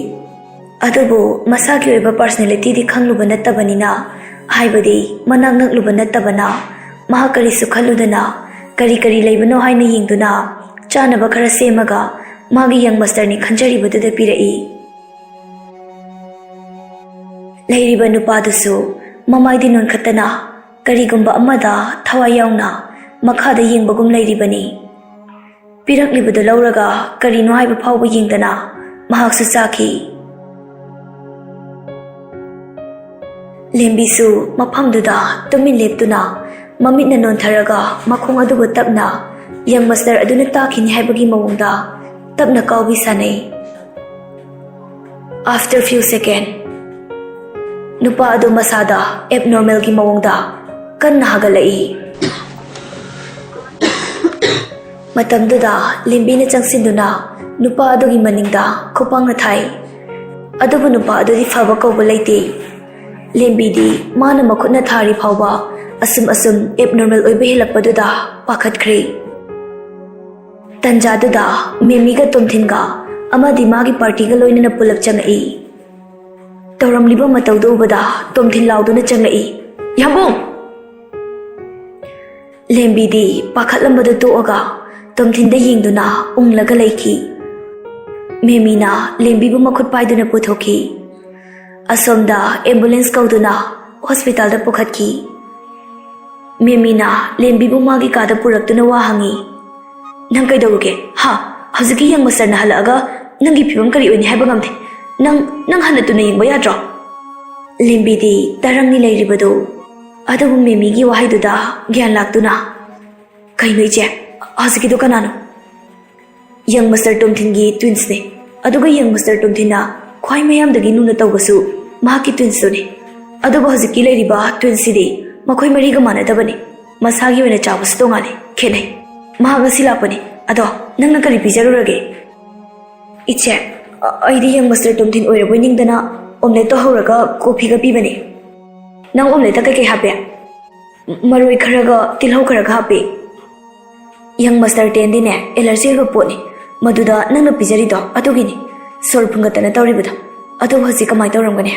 ꯑꯗꯨꯕꯨ ꯃꯁꯥꯒꯤ ꯑꯣꯏꯕ ꯄꯥꯔꯁꯅꯦꯂꯤꯇꯤꯗꯤ ꯈꯪꯂꯨꯕ ꯅꯠꯇꯕꯅꯤꯅ, ꯍꯥꯏꯕꯗꯤ ꯃꯅꯥꯛ ꯅꯛꯂꯨꯕ ꯅꯠꯇꯕꯅ, ꯃꯍꯥꯛ ꯀꯔꯤꯁꯨ ꯈꯜꯂꯨꯗꯅ ꯀꯔꯤ ꯀꯔꯤ ꯂꯩꯕꯅꯣ ꯍꯥꯏꯅ ꯌꯦꯡꯗꯨꯅ ꯆꯥꯅꯕ ꯈꯔ ꯁꯦꯝꯃꯒ ꯃꯥꯒꯤ ꯌꯪ ꯃꯁꯇꯔꯅꯤ ꯈꯟꯖꯔꯤꯕꯗꯨꯗ ꯄꯤꯔꯛꯏ꯫ ꯂꯩꯔꯤꯕ ꯅꯨꯄꯥꯗꯨꯁꯨ ꯃꯃꯥꯏꯗꯤ ꯅꯣꯟꯈꯠꯇꯅ ꯀꯔꯤꯒꯨꯝꯕ ꯑꯃꯗ ꯊꯋꯥꯏ ꯌꯥꯎꯅ ꯃꯈꯥꯗ ꯌꯦꯡꯕꯒꯨꯝ ꯂꯩꯔꯤꯕꯅꯤ꯫ ꯄꯤꯔꯛꯂꯤꯕꯗꯨ ꯂꯧꯔꯒ ꯀꯔꯤꯅꯣ ꯍꯥꯏꯕ ꯐꯥꯎꯕ ꯌꯦꯡꯗꯅ ꯃꯍꯥꯛꯁꯨ ꯆꯥꯈꯤ꯫ ꯂꯦꯝꯕꯤꯁꯨ ꯃꯐꯝꯗꯨꯗ ꯇꯨꯃꯤꯟ ꯂꯦꯞꯇꯨꯅ ꯃꯃꯤꯠꯅ ꯅꯣꯟꯊꯔꯒ ꯃꯈꯣꯡ ꯑꯗꯨꯕꯨ ꯇꯞꯅ ꯌꯪ ꯃꯁꯇꯔ ꯑꯗꯨꯅ ꯇꯥꯛꯈꯤꯅꯤ ꯍꯥꯏꯕꯒꯤ ꯃꯑꯣꯡꯗ ꯇꯞꯅ ꯀꯥꯎꯕꯤ ꯁꯥꯟꯅꯩ꯫ After few second, ꯅꯨꯄꯥ ꯑꯗꯨ ꯃꯁꯥꯗ ꯑꯦꯕꯅꯣꯔꯃꯦꯜꯒꯤ ꯃꯑꯣꯡꯗ ꯀꯟꯅ ꯍꯥꯒꯠꯂꯛꯏ꯫ ꯃꯇꯝꯗꯨꯗ ꯂꯦꯝꯕꯤꯅ ꯆꯪꯁꯤꯟꯗꯨꯅ ꯅꯨꯄꯥ ꯑꯗꯨꯒꯤ ꯃꯅꯤꯡꯗ ꯈꯨꯄꯥꯡꯅ ꯊꯥꯏ꯫ ꯑꯗꯨꯕꯨ ꯅꯨꯄꯥ ꯑꯗꯨꯗꯤ ꯐꯕ ꯀꯧꯕ ꯂꯩꯇꯦ꯫ ꯂꯦꯝꯕꯤꯗꯤ ꯃꯥꯅ ꯃꯈꯨꯠꯅ ꯊꯥꯔꯤ ꯐꯥꯎꯕ ꯑꯁꯨꯝ ꯑꯁꯨꯝ ꯑꯦꯕꯅꯣꯔꯃꯦꯜ ꯑꯣꯏꯕ ꯍꯦꯜꯂꯛꯄꯗꯨꯗ ꯄꯥꯈꯠꯈ꯭ꯔꯦ꯫ ꯇꯟꯖꯥꯗꯨꯗ ꯃꯦꯃꯤꯒ ꯇꯣꯝꯊꯤꯟꯒ ꯑꯃꯗꯤ ꯃꯥꯒꯤ ꯄꯥꯔꯇꯤꯒ ꯂꯣꯏꯅꯅ ꯄꯨꯂꯞ ꯆꯪꯉꯛꯏ꯫ ꯇꯧꯔꯝꯂꯤꯕ ꯃꯇꯧꯗꯨ ꯎꯕꯗ ꯇꯣꯝꯊꯤꯟ ꯂꯥꯎꯗꯨꯅ ꯆꯪꯂꯛꯏ, "ꯌꯥꯝꯕꯨꯡ!" ꯂꯦꯝꯕꯤꯗꯤ ꯄꯥꯈꯠꯂꯝꯕꯗꯨ ꯇꯣꯛꯑꯒ ꯇꯣꯝꯊꯤꯟꯗ ꯌꯦꯡꯗꯨꯅ ꯎꯪꯂꯒ ꯂꯩꯈꯤ꯫ ꯃꯦꯃꯤꯅ ꯂꯦꯝꯕꯤꯕꯨ ꯃꯈꯨꯠ ꯄꯥꯏꯗꯨꯅ ꯄꯨꯊꯣꯛꯈꯤ꯫ ꯑꯁꯣꯝꯗ ꯑꯦꯝꯕꯨꯂꯦꯟꯁ ꯀꯧꯗꯨꯅ ꯍꯣꯁꯄꯤꯇꯥꯜꯗ ꯄꯨꯈꯠꯈꯤ꯫ ꯃꯦꯃꯤꯅ ꯂꯦꯝꯕꯤꯕꯨ ꯃꯥꯒꯤ ꯀꯥꯗ ꯄꯨꯔꯛꯇꯨꯅ ꯋꯥ ꯍꯪꯉꯤ꯫ "ꯅꯪ ꯀꯩꯗꯧꯔꯒꯦ? ꯍꯥ? ꯍꯧꯖꯤꯛꯀꯤ ꯌꯪ ꯃꯥꯁꯇꯔꯅ ꯍꯜꯂꯛꯑꯒ ꯅꯪꯒꯤ ꯐꯤꯕꯝ ꯀꯔꯤ ꯑꯣꯏꯅꯤ ꯍꯥꯏꯕ ꯉꯝꯗꯦ꯫ ꯅꯪ, ꯅꯪ ꯍꯟꯅ ꯇꯨꯅ ꯌꯦꯡꯕ ꯌꯥꯗ꯭ꯔꯣ?" ꯂꯦꯝꯕꯤꯗꯤ ꯇꯔꯪꯅꯤ ꯂꯩꯔꯤꯕꯗꯨ꯫ ꯑꯗꯨꯕꯨ ꯃꯦꯃꯤꯒꯤ ꯋꯥꯍꯩꯗꯨꯗ ꯒ꯭ꯌꯥꯟ ꯂꯥꯛꯇꯨꯅ, "ꯀꯩꯅꯣ ꯏꯆꯦ? ꯍꯧꯖꯤꯛꯀꯤꯗꯣ ꯀꯅꯥꯅꯣ?" "ꯌꯪ ꯃꯥꯁꯇꯔ ꯇꯣꯝꯊꯤꯟꯒꯤ ꯇ꯭ꯋꯤꯟꯁꯅꯦ꯫ ꯑꯗꯨꯒ ꯌꯪ ꯃꯥꯁꯇꯔ ꯇꯣꯝꯊꯤꯟꯅ ꯈ꯭ꯋꯥꯏ ꯃꯌꯥꯝꯗꯒꯤ ꯂꯨꯅ ꯇꯧꯕꯁꯨ ꯃꯍꯥꯛꯀꯤ ꯇ꯭ꯋꯤꯟꯁꯇꯨꯅꯦ꯫ ꯑꯗꯨꯕꯨ ꯍꯧꯖꯤꯛꯀꯤ ꯂꯩꯔꯤꯕ ꯇ꯭ꯋꯤꯟꯁꯁꯤꯗꯤ ꯃꯈꯣꯏ ꯃꯔꯤꯒ ꯃꯥꯟꯅꯗꯕꯅꯤ꯫ ꯃꯁꯥꯒꯤ ꯑꯣꯏꯅ ꯆꯥꯎꯕꯁꯨ ꯇꯣꯉꯥꯜꯂꯤ, ꯈꯦꯠꯅꯩ꯫ ꯃꯍꯥꯛ ꯉꯁꯤ ꯂꯥꯛꯄꯅꯤ꯫ ꯑꯗꯣ ꯅꯪꯅ ꯀꯔꯤ ꯄꯤꯖꯔꯨꯔꯒꯦ?" "ꯏꯆꯦ, ꯑ-, ꯑꯩꯗꯤ ꯌꯪ ꯃꯥꯁꯇꯔ ꯇꯣꯝꯊꯤꯟ ꯑꯣꯏꯔꯕꯣꯏ ꯅꯤꯡꯗꯅ ꯑꯣꯝꯂꯦꯠꯇꯣ ꯍꯧꯔꯒ ꯀꯣꯐꯤꯒ ꯄꯤꯕꯅꯦ꯫ ꯅꯪ ꯑꯣꯝꯂꯦꯠꯇ ꯀꯩꯀꯩ ꯍꯥꯞꯄꯦ?" "ꯃꯔꯣꯏ ꯈꯔꯒ ꯇꯤꯜꯍꯧ ꯈꯔꯒ ꯍꯥꯞꯄꯦ꯫ ꯌꯪ ꯃꯥꯁꯇꯔ ꯇꯦꯟꯗꯤꯅꯦ ꯑꯦꯂꯔꯖꯤ ꯑꯣꯏꯕ ꯄꯣꯠꯅꯤ꯫ ꯃꯗꯨꯗ ꯅꯪꯅ ꯄꯤꯖꯔꯤꯗꯣ ꯑꯗꯨꯒꯤꯅꯤ ꯁꯣꯔ ꯐꯨꯟꯒꯠꯇꯅ ꯇꯧꯔꯤꯕꯗꯣ꯫ ꯑꯗꯨꯕꯨ ꯍꯧꯖꯤꯛ ꯀꯃꯥꯏꯅ ꯇꯧꯔꯝꯒꯅꯤ?"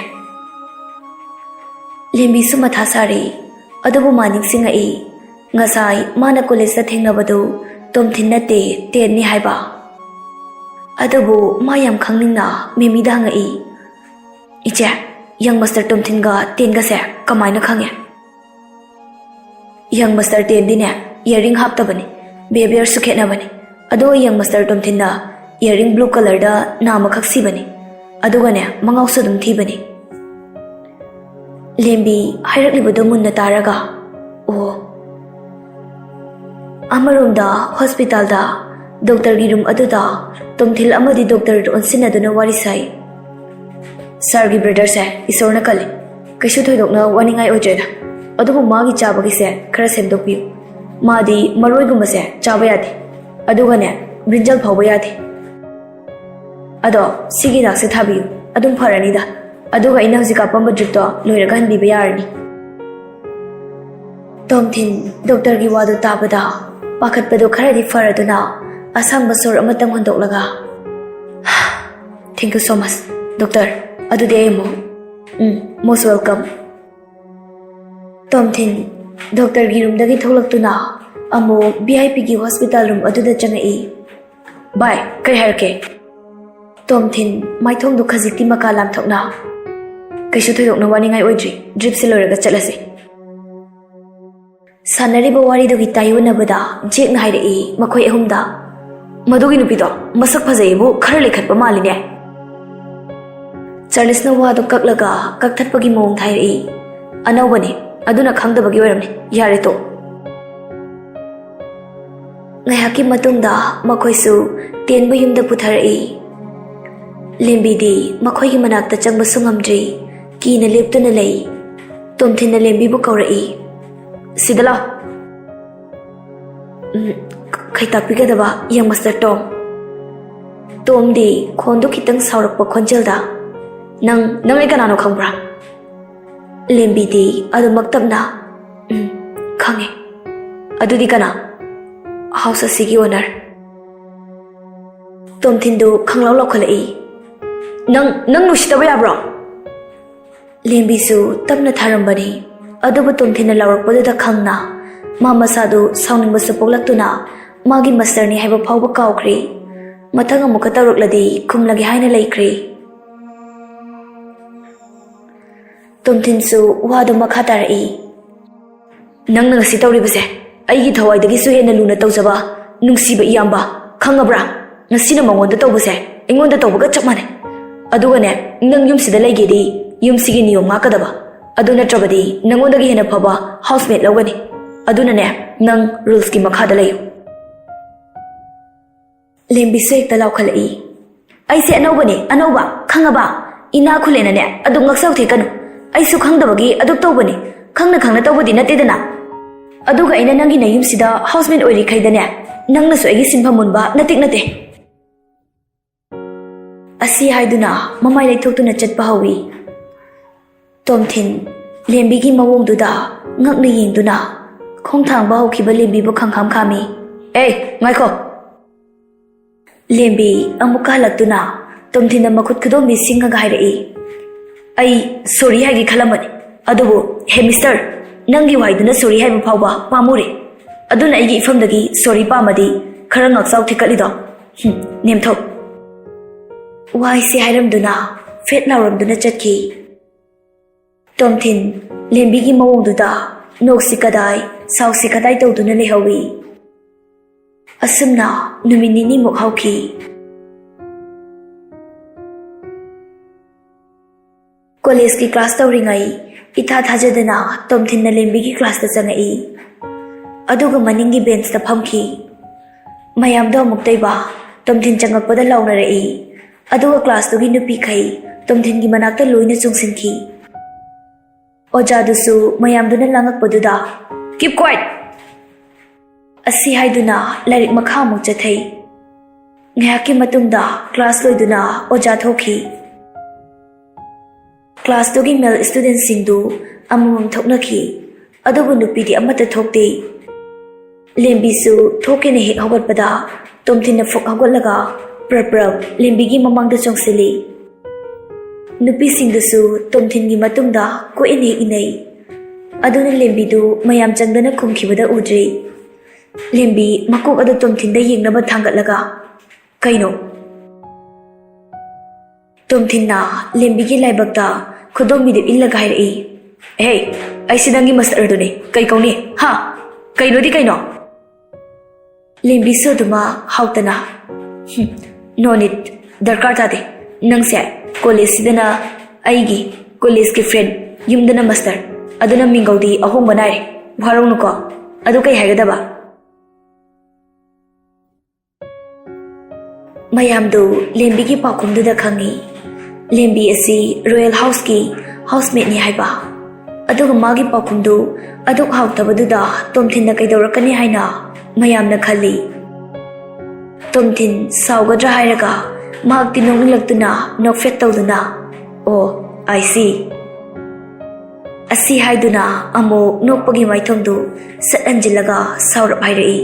ꯂꯦꯝꯕꯤꯁꯨ ꯃꯊꯥ ꯁꯥꯔꯤ꯫ ꯑꯗꯨꯕꯨ ꯃꯥ ꯅꯤꯡꯁꯤꯡꯉꯛꯏ, ꯉꯁꯥꯏ ꯃꯥꯅ ꯀꯣꯂꯦꯖꯇ ꯊꯦꯡꯅꯕꯗꯨ ꯇꯣꯝꯊꯤꯟ ꯅꯠꯇꯦ, ꯇꯦꯟꯅꯤ ꯍꯥꯏꯕ꯫ ꯑꯗꯨꯕꯨ ꯃꯥ ꯌꯥꯝ ꯈꯪꯅꯤꯡꯅ ꯃꯦꯃꯤꯗ ꯍꯪꯉꯛꯏ, "ꯏꯆꯦ, ꯌꯪ ꯃꯥꯁꯇꯔ ꯇꯣꯝꯊꯤꯟꯒ ꯇꯦꯟꯒꯁꯦ ꯀꯃꯥꯏꯅ ꯈꯪꯉꯦ?" "ꯌꯪ ꯃꯥꯁꯇꯔ ꯇꯦꯟꯗꯤꯅꯦ ꯏꯌꯥꯔꯤꯡ ꯍꯥꯞꯇꯕꯅꯤ, ꯕꯤꯍꯦꯕꯤꯌꯔꯁꯨ ꯈꯦꯠꯅꯕꯅꯤ꯫ ꯑꯗꯨꯒ ꯌꯪ ꯃꯥꯁꯇꯔ ꯇꯣꯝꯊꯤꯟꯅ ꯏꯌꯥꯔꯤꯡ ꯕ꯭ꯂꯨ ꯀꯂꯔꯗ ꯅꯥꯝꯃꯈꯛ ꯁꯤꯕꯅꯤ꯫ ꯑꯗꯨꯒꯅꯦ ꯃꯉꯥꯎꯁꯨ ꯑꯗꯨꯝ ꯊꯤꯕꯅꯤ꯫" ꯂꯦꯝꯕꯤ ꯍꯥꯏꯔꯛꯂꯤꯕꯗꯨ ꯃꯨꯟꯅ ꯇꯥꯔꯒ, "ꯑꯣ꯫" ꯑꯃꯔꯣꯝꯗ ꯍꯣꯁꯄꯤꯇꯥꯜꯗ ꯗꯣꯛꯇꯔꯒꯤ ꯔꯨꯝ ꯑꯗꯨꯗ ꯇꯣꯝꯊꯤꯜ ꯑꯃꯗꯤ ꯗꯣꯛꯇꯔ ꯑꯣꯟꯁꯤꯟꯅꯗꯨꯅ ꯋꯥꯔꯤ ꯁꯥꯏ꯫ "ꯁꯥꯔꯒꯤ ꯕ꯭ꯔꯗꯔꯁꯦ ꯏꯁꯣꯔꯅ ꯀꯜꯂꯤ, ꯀꯩꯁꯨ ꯊꯣꯏꯗꯣꯛꯅ ꯋꯥꯅꯤꯡꯉꯥꯏ ꯑꯣꯏꯗ꯭ꯔꯦꯗ꯫ ꯑꯗꯨꯕꯨ ꯃꯥꯒꯤ ꯆꯥꯕꯒꯤꯁꯦ ꯈꯔ ꯁꯦꯝꯗꯣꯛꯄꯤꯌꯨ꯫ ꯃꯥꯗꯤ ꯃꯔꯣꯏꯒꯨꯝꯕꯁꯦ ꯆꯥꯕ ꯌꯥꯗꯦ, ꯑꯗꯨꯒꯅꯦ ꯕ꯭ꯔꯤꯟꯖꯜ ꯐꯥꯎꯕ ꯌꯥꯗꯦ꯫ ꯑꯗꯣ ꯁꯤꯒꯤ ꯍꯤꯗꯥꯛꯁꯦ ꯊꯥꯕꯤꯌꯨ, ꯑꯗꯨꯝ ꯐꯔꯅꯤꯗ꯫ ꯑꯗꯨꯒ ꯑꯩꯅ ꯍꯧꯖꯤꯛ ꯀꯥꯞꯄꯝꯕ ꯗ꯭ꯔꯤꯞꯇꯣ ꯂꯣꯏꯔꯒ ꯍꯟꯕꯤꯕ ꯌꯥꯔꯅꯤ꯫" ꯇꯣꯝꯊꯤꯟ ꯗꯣꯛꯇꯔꯒꯤ ꯋꯥꯗꯨ ꯇꯥꯕꯗ ꯄꯥꯈꯠꯄꯗꯨ ꯈꯔꯗꯤ ꯐꯔꯗꯨꯅ ꯑꯁꯥꯡꯕ ꯁꯣꯔ ꯑꯃꯇꯪ ꯍꯣꯟꯗꯣꯛꯂꯒ, "Thank you so much, doctor. ꯑꯗꯨꯗꯤ ꯑꯩ ꯑꯃꯨꯛ, ꯎꯝ, most welcome." ꯇꯣꯝꯊꯤꯟ ꯗꯣꯛꯇꯔꯒꯤ ꯔꯨꯝꯗꯒꯤ ꯊꯣꯛꯂꯛꯇꯨꯅ ꯑꯃꯨꯛ ꯚꯤ ꯑꯥꯏ ꯄꯤꯒꯤ ꯍꯣꯁꯄꯤꯇꯥꯜ ꯔꯨꯝ ꯑꯗꯨꯗ ꯆꯪꯉꯛꯏ꯫ "ꯚꯥꯏ, ꯀꯩ ꯍꯥꯏꯔꯛꯀꯦ?" ꯇꯣꯝꯊꯤꯟ ꯃꯥꯏꯊꯣꯡꯗꯨ ꯈꯖꯤꯛꯇꯤ ꯃꯀꯥ ꯂꯥꯝꯊꯣꯛꯅ, "ꯀꯩꯁꯨ ꯊꯣꯏꯗꯣꯛꯅ ꯋꯥꯅꯤꯡꯉꯥꯏ ꯑꯣꯏꯗ꯭ꯔꯤ, ꯗ꯭ꯔꯤꯞꯁꯦ ꯂꯣꯏꯔꯒ ꯆꯠꯂꯁꯤ꯫" ꯁꯥꯟꯅꯔꯤꯕ ꯋꯥꯔꯤꯗꯨꯒꯤ ꯇꯥꯏꯑꯣꯟꯅꯕꯗ ꯖꯦꯛꯅ ꯍꯥꯏꯔꯛꯏ ꯃꯈꯣꯏ ꯑꯍꯨꯝꯗ, "ꯃꯗꯨꯒꯤ ꯅꯨꯄꯤꯗꯣ ꯃꯁꯛ ꯐꯖꯩꯕꯨ ꯈꯔ ꯂꯩꯈꯠꯄ ꯃꯥꯜꯂꯤꯅꯦ?" ꯆꯥꯔꯂꯤꯁꯅ ꯋꯥꯗꯨ ꯀꯛꯂꯒ ꯀꯛꯊꯠꯄꯒꯤ ꯃꯑꯣꯡꯗ ꯍꯥꯏꯔꯛꯏ, "ꯑꯅꯧꯕꯅꯤ, ꯑꯗꯨꯅ ꯈꯪꯗꯕꯒꯤ ꯑꯣꯏꯔꯝꯅꯤ, ꯌꯥꯔꯦ ꯇꯣꯛ꯫" ꯉꯥꯏꯍꯥꯛꯀꯤ ꯃꯇꯨꯡꯗ ꯃꯈꯣꯏꯁꯨ ꯇꯦꯟꯕ ꯌꯨꯝꯗ ꯄꯨꯊꯔꯛꯏ꯫ ꯂꯦꯝꯕꯤꯗꯤ ꯃꯈꯣꯏꯒꯤ ꯃꯅꯥꯛꯇ ꯆꯪꯕꯁꯨ ꯉꯝꯗ꯭ꯔꯤ, ꯀꯤꯅ ꯂꯦꯞꯇꯨꯅ ꯂꯩ꯫ ꯇꯣꯝꯊꯤꯟꯅ ꯂꯦꯝꯕꯤꯕꯨ ꯀꯧꯔꯛꯏ, "ꯁꯤꯗ ꯂꯥꯎ꯫" "ꯎꯝ, ꯀꯩ ꯇꯥꯛꯄꯤꯒꯗꯕ, ꯌꯪ ꯃꯥꯁꯇꯔ ꯇꯣꯝ?" ꯇꯣꯝꯗꯤ ꯈꯣꯟꯗꯨ ꯈꯤꯇꯪ ꯁꯥꯎꯔꯛꯄ ꯈꯣꯟꯖꯦꯜꯗ, "ꯅꯪ, ꯅꯪ ꯑꯩ ꯀꯅꯥꯅꯣ ꯈꯪꯕ꯭ꯔꯥ?" ꯂꯦꯝꯕꯤꯗꯤ ꯑꯗꯨꯃꯛ ꯇꯞꯅ, "ꯎꯝ, ꯈꯪꯉꯦ꯫" "ꯑꯗꯨꯗꯤ ꯀꯅꯥ?" "ꯍꯥꯎꯁ ꯑꯁꯤꯒꯤ ꯑꯣꯅꯔ꯫" ꯇꯣꯝꯊꯤꯟꯗꯨ ꯈꯪꯂꯥꯎ ꯂꯥꯎꯈꯠꯂꯛꯏ, "ꯅꯪ, ꯅꯪ ꯅꯨꯡꯁꯤꯠꯇꯕ ꯌꯥꯕ꯭ꯔꯣ?" ꯂꯦꯝꯕꯤꯁꯨ ꯇꯞꯅ ꯊꯥꯔꯝꯕꯅꯤ, ꯑꯗꯨꯕꯨ ꯇꯣꯝꯊꯤꯟꯅ ꯂꯥꯎꯔꯛꯄꯗꯨꯗ ꯈꯪꯅ ꯃꯥ ꯃꯁꯥꯗꯨ ꯁꯥꯎꯅꯤꯡꯕꯁꯨ ꯄꯣꯛꯂꯛꯇꯨꯅ ꯃꯥꯒꯤ ꯃꯥꯁꯇꯔꯅꯤ ꯍꯥꯏꯕ ꯐꯥꯎꯕ ꯀꯥꯎꯈ꯭ꯔꯦ꯫ ꯃꯊꯪ ꯑꯃꯨꯛꯀ ꯇꯧꯔꯛꯂꯗꯤ ꯈꯨꯝꯂꯒꯦ ꯍꯥꯏꯅ ꯂꯩꯈ꯭ꯔꯦ꯫ ꯇꯣꯝꯊꯤꯟꯁꯨ ꯋꯥꯗꯨ ꯃꯈꯥ ꯇꯥꯔꯛꯏ, "ꯅꯪꯅ ꯉꯁꯤ ꯇꯧꯔꯤꯕꯁꯦ ꯑꯩꯒꯤ ꯊꯋꯥꯏꯗꯒꯤꯁꯨ ꯍꯦꯟꯅ ꯂꯨꯅ ꯇꯧꯖꯕ ꯅꯨꯡꯁꯤꯕ ꯏꯌꯥꯝꯕ, ꯈꯪꯉꯕ꯭ꯔꯥ? ꯉꯁꯤꯅ ꯃꯉꯣꯟꯗ ꯇꯧꯕꯁꯦ ꯑꯩꯉꯣꯟꯗ ꯇꯧꯕꯒ ꯆꯞ ꯃꯥꯟꯅꯩ꯫ ꯑꯗꯨꯒꯅꯦ, ꯅꯪ ꯌꯨꯝꯁꯤꯗ ꯂꯩꯒꯦꯗꯤ ꯌꯨꯝꯁꯤꯒꯤ ꯅꯤꯌꯣꯝ ꯉꯥꯛꯀꯗꯕ, ꯑꯗꯨ ꯅꯠꯇ꯭ꯔꯕꯗꯤ ꯅꯉꯣꯟꯗꯒꯤ ꯍꯦꯟꯅ ꯐꯕ ꯍꯥꯎꯁꯃꯦꯠ ꯂꯧꯒꯅꯤ꯫ ꯑꯗꯨꯅꯅꯦ, ꯅꯪ ꯔꯨꯜꯁꯀꯤ ꯃꯈꯥꯗ ꯂꯩꯌꯨ꯫" ꯂꯦꯝꯕꯤꯁꯨ ꯍꯦꯛꯇ ꯂꯥꯎꯈꯠꯂꯛꯏ, "ꯑꯩꯁꯦ ꯑꯅꯧꯕꯅꯦ, ꯑꯅꯧꯕ, ꯈꯪꯉꯕ? ꯏꯅꯥꯛ ꯈꯨꯜꯂꯦꯅꯅꯦ ꯑꯗꯨꯛ ꯉꯛꯆꯧ ꯊꯦꯛꯀꯅꯨ꯫ ꯑꯩꯁꯨ ꯈꯪꯗꯕꯒꯤ ꯑꯗꯨꯛ ꯇꯧꯕꯅꯤ, ꯈꯪꯅ ꯈꯪꯅ ꯇꯧꯕꯗꯤ ꯅꯠꯇꯦꯗꯅ꯫ ꯑꯗꯨꯒ ꯑꯩꯅ ꯅꯪꯒꯤ ꯅꯌꯨꯝꯁꯤꯗ ꯍꯥꯎꯁꯃꯦꯠ ꯑꯣꯏꯔꯤꯈꯩꯗꯅꯦ, ꯅꯪꯅꯁꯨ ꯑꯩꯒꯤ ꯁꯤꯟꯐꯝ ꯃꯨꯟꯕ ꯅꯇꯤꯛ ꯅꯠꯇꯦ꯫" ꯑꯁꯤ ꯍꯥꯏꯗꯨꯅ ꯃꯃꯥꯏ ꯂꯩꯊꯣꯛꯇꯨꯅ ꯆꯠꯄ ꯍꯧꯏ꯫ ꯇꯣꯝꯊꯤꯟ ꯂꯦꯝꯕꯤꯒꯤ ꯃꯑꯣꯡꯗꯨꯗ ꯉꯛꯅ ꯌꯦꯡꯗꯨꯅ, ꯈꯣꯡꯊꯥꯡꯕ ꯍꯧꯈꯤꯕ ꯂꯦꯝꯕꯤꯕꯨ ꯈꯪꯈꯥꯝ ꯈꯥꯝꯃꯤ꯫ "ꯑꯦ, ꯉꯥꯏꯈꯣ!" ꯂꯦꯝꯕꯤ ꯑꯃꯨꯛꯀ ꯍꯜꯂꯛꯇꯨꯅ ꯇꯣꯝꯊꯤꯟꯅ ꯃꯈꯨꯠ ꯈꯨꯗꯣꯝꯕꯤ ꯁꯤꯡꯉꯒ ꯍꯥꯏꯔꯛꯏ, "ꯑꯩ ꯁꯣꯔꯤ ꯍꯥꯏꯒꯦ ꯈꯜꯂꯝꯕꯅꯤ, ꯑꯗꯨꯕꯨ ꯍꯦ ꯃꯤꯁꯇꯔ, ꯅꯪꯒꯤ ꯋꯥꯍꯩꯗꯨꯅ ꯁꯣꯔꯤ ꯍꯥꯏꯕ ꯐꯥꯎꯕ ꯄꯥꯝꯃꯨꯔꯦ꯫ ꯑꯗꯨꯅ ꯑꯩꯒꯤ ꯏꯐꯝꯗꯒꯤ ꯁꯣꯔꯤ ꯄꯥꯝꯃꯗꯤ ꯈꯔ ꯉꯥꯛꯆꯥꯎ ꯊꯤꯀꯠꯂꯤꯗꯣ꯫ ꯍꯨꯝ, ꯅꯦꯝꯊꯧ!" ꯋꯥꯍꯩꯁꯦ ꯍꯥꯏꯔꯝꯗꯨꯅ ꯐꯦꯠ ꯂꯥꯎꯔꯝꯗꯨꯅ ꯆꯠꯈꯤ꯫ ꯇꯣꯝꯊꯤꯟ ꯂꯦꯝꯕꯤꯒꯤ ꯃꯑꯣꯡꯗꯨꯗ ꯅꯣꯛꯁꯤ ꯀꯗꯥꯏ, ꯁꯥꯎꯁꯤ ꯀꯗꯥꯏ ꯇꯧꯗꯨꯅ ꯂꯩꯍꯧꯏ꯫ ꯑꯁꯨꯝꯅ ꯅꯨꯃꯤꯠ ꯅꯤꯅꯤꯃꯨꯛ ꯍꯧꯈꯤ꯫ ꯀꯣꯂꯦꯖꯀꯤ ꯀ꯭ꯂꯥꯁ ꯇꯧꯔꯤꯉꯩ, ꯏꯊꯥ ꯊꯥꯖꯗꯅ ꯇꯣꯝꯊꯤꯟꯅ ꯂꯦꯝꯕꯤꯒꯤ ꯀ꯭ꯂꯥꯁꯇ ꯆꯪꯉꯛꯏ꯫ ꯑꯗꯨꯒ ꯃꯅꯤꯡꯒꯤ ꯕꯦꯟꯁꯇ ꯐꯝꯈꯤ꯫ ꯃꯌꯥꯝꯗꯣ ꯑꯃꯨꯛꯇꯣꯏꯕ ꯇꯣꯝꯊꯤꯟ ꯆꯪꯉꯛꯄꯗ ꯂꯥꯎꯅꯔꯛꯏ꯫ ꯑꯗꯨꯒ ꯀ꯭ꯂꯥꯁꯇꯨꯒꯤ ꯅꯨꯄꯤꯈꯩ ꯇꯣꯝꯊꯤꯟꯒꯤ ꯃꯅꯥꯛꯇ ꯂꯣꯏꯅ ꯆꯣꯡꯁꯤꯟꯈꯤ꯫ ꯑꯣꯖꯥꯗꯨꯁꯨ ꯃꯌꯥꯝꯗꯨꯅ ꯂꯥꯡꯉꯛꯄꯗꯨꯗ, "Keep quiet!" ꯑꯁꯤ ꯍꯥꯏꯗꯨꯅ ꯂꯥꯏꯔꯤꯛ ꯃꯈꯥ ꯑꯃꯨꯛ ꯆꯠꯊꯩ꯫ ꯉꯥꯏꯍꯥꯛꯀꯤ ꯃꯇꯨꯡꯗ ꯀ꯭ꯂꯥꯁ ꯂꯣꯏꯗꯨꯅ ꯑꯣꯖꯥ ꯊꯣꯛꯈꯤ꯫ ꯀ꯭ꯂꯥꯁꯇꯨꯒꯤ ꯃꯦꯜ ꯁ꯭ꯇꯨꯗꯦꯟꯠꯁꯤꯡꯗꯨ ꯑꯃꯃꯝ ꯊꯣꯛꯅꯈꯤ, ꯑꯗꯨꯕꯨ ꯅꯨꯄꯤꯗꯤ ꯑꯃꯠꯇ ꯊꯣꯛꯇꯦ꯫ ꯂꯦꯝꯕꯤꯁꯨ ꯊꯣꯛꯀꯦꯅ ꯍꯦꯛ ꯍꯧꯒꯠꯄꯗ, ꯇꯣꯝꯊꯤꯟꯅ ꯐꯨꯛ ꯍꯧꯒꯠꯂꯒ ꯄ꯭ꯔꯞ ꯄ꯭ꯔꯞ ꯂꯦꯝꯕꯤꯒꯤ ꯃꯃꯥꯡꯗ ꯆꯣꯡꯁꯤꯜꯂꯤ꯫ ꯅꯨꯄꯤꯁꯤꯡꯗꯨꯁꯨ ꯇꯣꯝꯊꯤꯟꯒꯤ ꯃꯇꯨꯡꯗ ꯀꯣꯏꯏꯟ ꯍꯦꯛ ꯏꯟꯅꯩ꯫ ꯑꯗꯨꯅ ꯂꯦꯝꯕꯤꯗꯨ ꯃꯌꯥꯝ ꯆꯪꯗꯅ ꯈꯨꯝꯈꯤꯕꯗ ꯎꯗ꯭ꯔꯤ꯫ ꯂꯦꯝꯕꯤ ꯃꯀꯣꯛ ꯑꯗꯨ ꯇꯣꯝꯊꯤꯟꯗ ꯌꯦꯡꯅꯕ ꯊꯥꯡꯒꯠꯂꯒ, "ꯀꯩꯅꯣ?" ꯇꯣꯝꯊꯤꯟꯅ ꯂꯦꯝꯕꯤꯒꯤ ꯂꯥꯏꯕꯛꯇ ꯈꯨꯗꯣꯝꯕꯤꯗꯨ ꯏꯜꯂꯒ ꯍꯥꯏꯔꯛꯏ, "ꯍꯦ, ꯑꯩꯁꯤ ꯅꯪꯒꯤ ꯃꯁꯇꯔꯗꯨꯅꯤ, ꯀꯩ ꯀꯧꯅꯤ? ꯍꯥ? ꯀꯩꯅꯣꯗꯤ ꯀꯩꯅꯣ?" ꯂꯦꯝꯕꯤꯁꯨ ꯑꯗꯨꯃꯛ ꯍꯥꯎꯇꯅ, "ꯍꯨꯝ, no need, ꯗꯔꯀꯥꯔ ꯇꯥꯗꯦ꯫ ꯅꯪꯁꯦ ꯀꯣꯂꯦꯖꯁꯤꯗꯅ ꯑꯩꯒꯤ ꯀꯣꯂꯦꯖꯀꯤ ꯐ꯭ꯔꯦꯟ, ꯌꯨꯝꯗꯅ ꯃꯁꯇꯔ, ꯑꯗꯨꯅ ꯃꯤꯡꯒꯧꯗꯤ ꯑꯍꯣꯡꯕ ꯅꯥꯏꯔꯦ꯫ ꯋꯥꯔꯧꯅꯨꯀꯣ꯫ ꯑꯗꯨ ꯀꯩ ꯍꯥꯏꯒꯗꯕ?" ꯃꯌꯥꯝꯗꯨ ꯂꯦꯝꯕꯤꯒꯤ ꯄꯥꯎꯈꯨꯝꯗꯨꯗ ꯈꯪꯏ꯫ ꯂꯦꯝꯕꯤ ꯑꯁꯤ ꯔꯣꯌꯦꯜ ꯍꯥꯎꯁꯀꯤ ꯍꯥꯎꯁꯃꯦꯠꯅꯤ ꯍꯥꯏꯕ꯫ ꯑꯗꯨꯒ ꯃꯥꯒꯤ ꯄꯥꯎꯈꯨꯝꯗꯨ ꯑꯗꯨꯛ ꯍꯥꯎꯇꯕꯗꯨꯗ ꯇꯣꯝꯊꯤꯟꯅ ꯀꯩꯗꯧꯔꯛꯀꯅꯤ ꯍꯥꯏꯅ ꯃꯌꯥꯝꯅ ꯈꯜꯂꯤ꯫ ꯇꯣꯝꯊꯤꯟ ꯁꯥꯎꯒꯗ꯭ꯔꯥ ꯍꯥꯏꯔꯒ ꯃꯍꯥꯛꯇꯤ ꯅꯣꯛꯅꯤꯡꯂꯛꯇꯨꯅ ꯅꯣꯛꯐꯦꯠ ꯇꯧꯗꯨꯅ, "Oh, I see." ꯑꯁꯤ ꯍꯥꯏꯗꯨꯅ ꯑꯃꯨꯛ ꯅꯣꯛꯄꯒꯤ ꯃꯥꯏꯊꯣꯡꯗꯨ ꯁꯠ ꯍꯟꯖꯤꯜꯂꯒ ꯁꯥꯎꯔꯞ ꯍꯥꯏꯔꯛꯏ꯫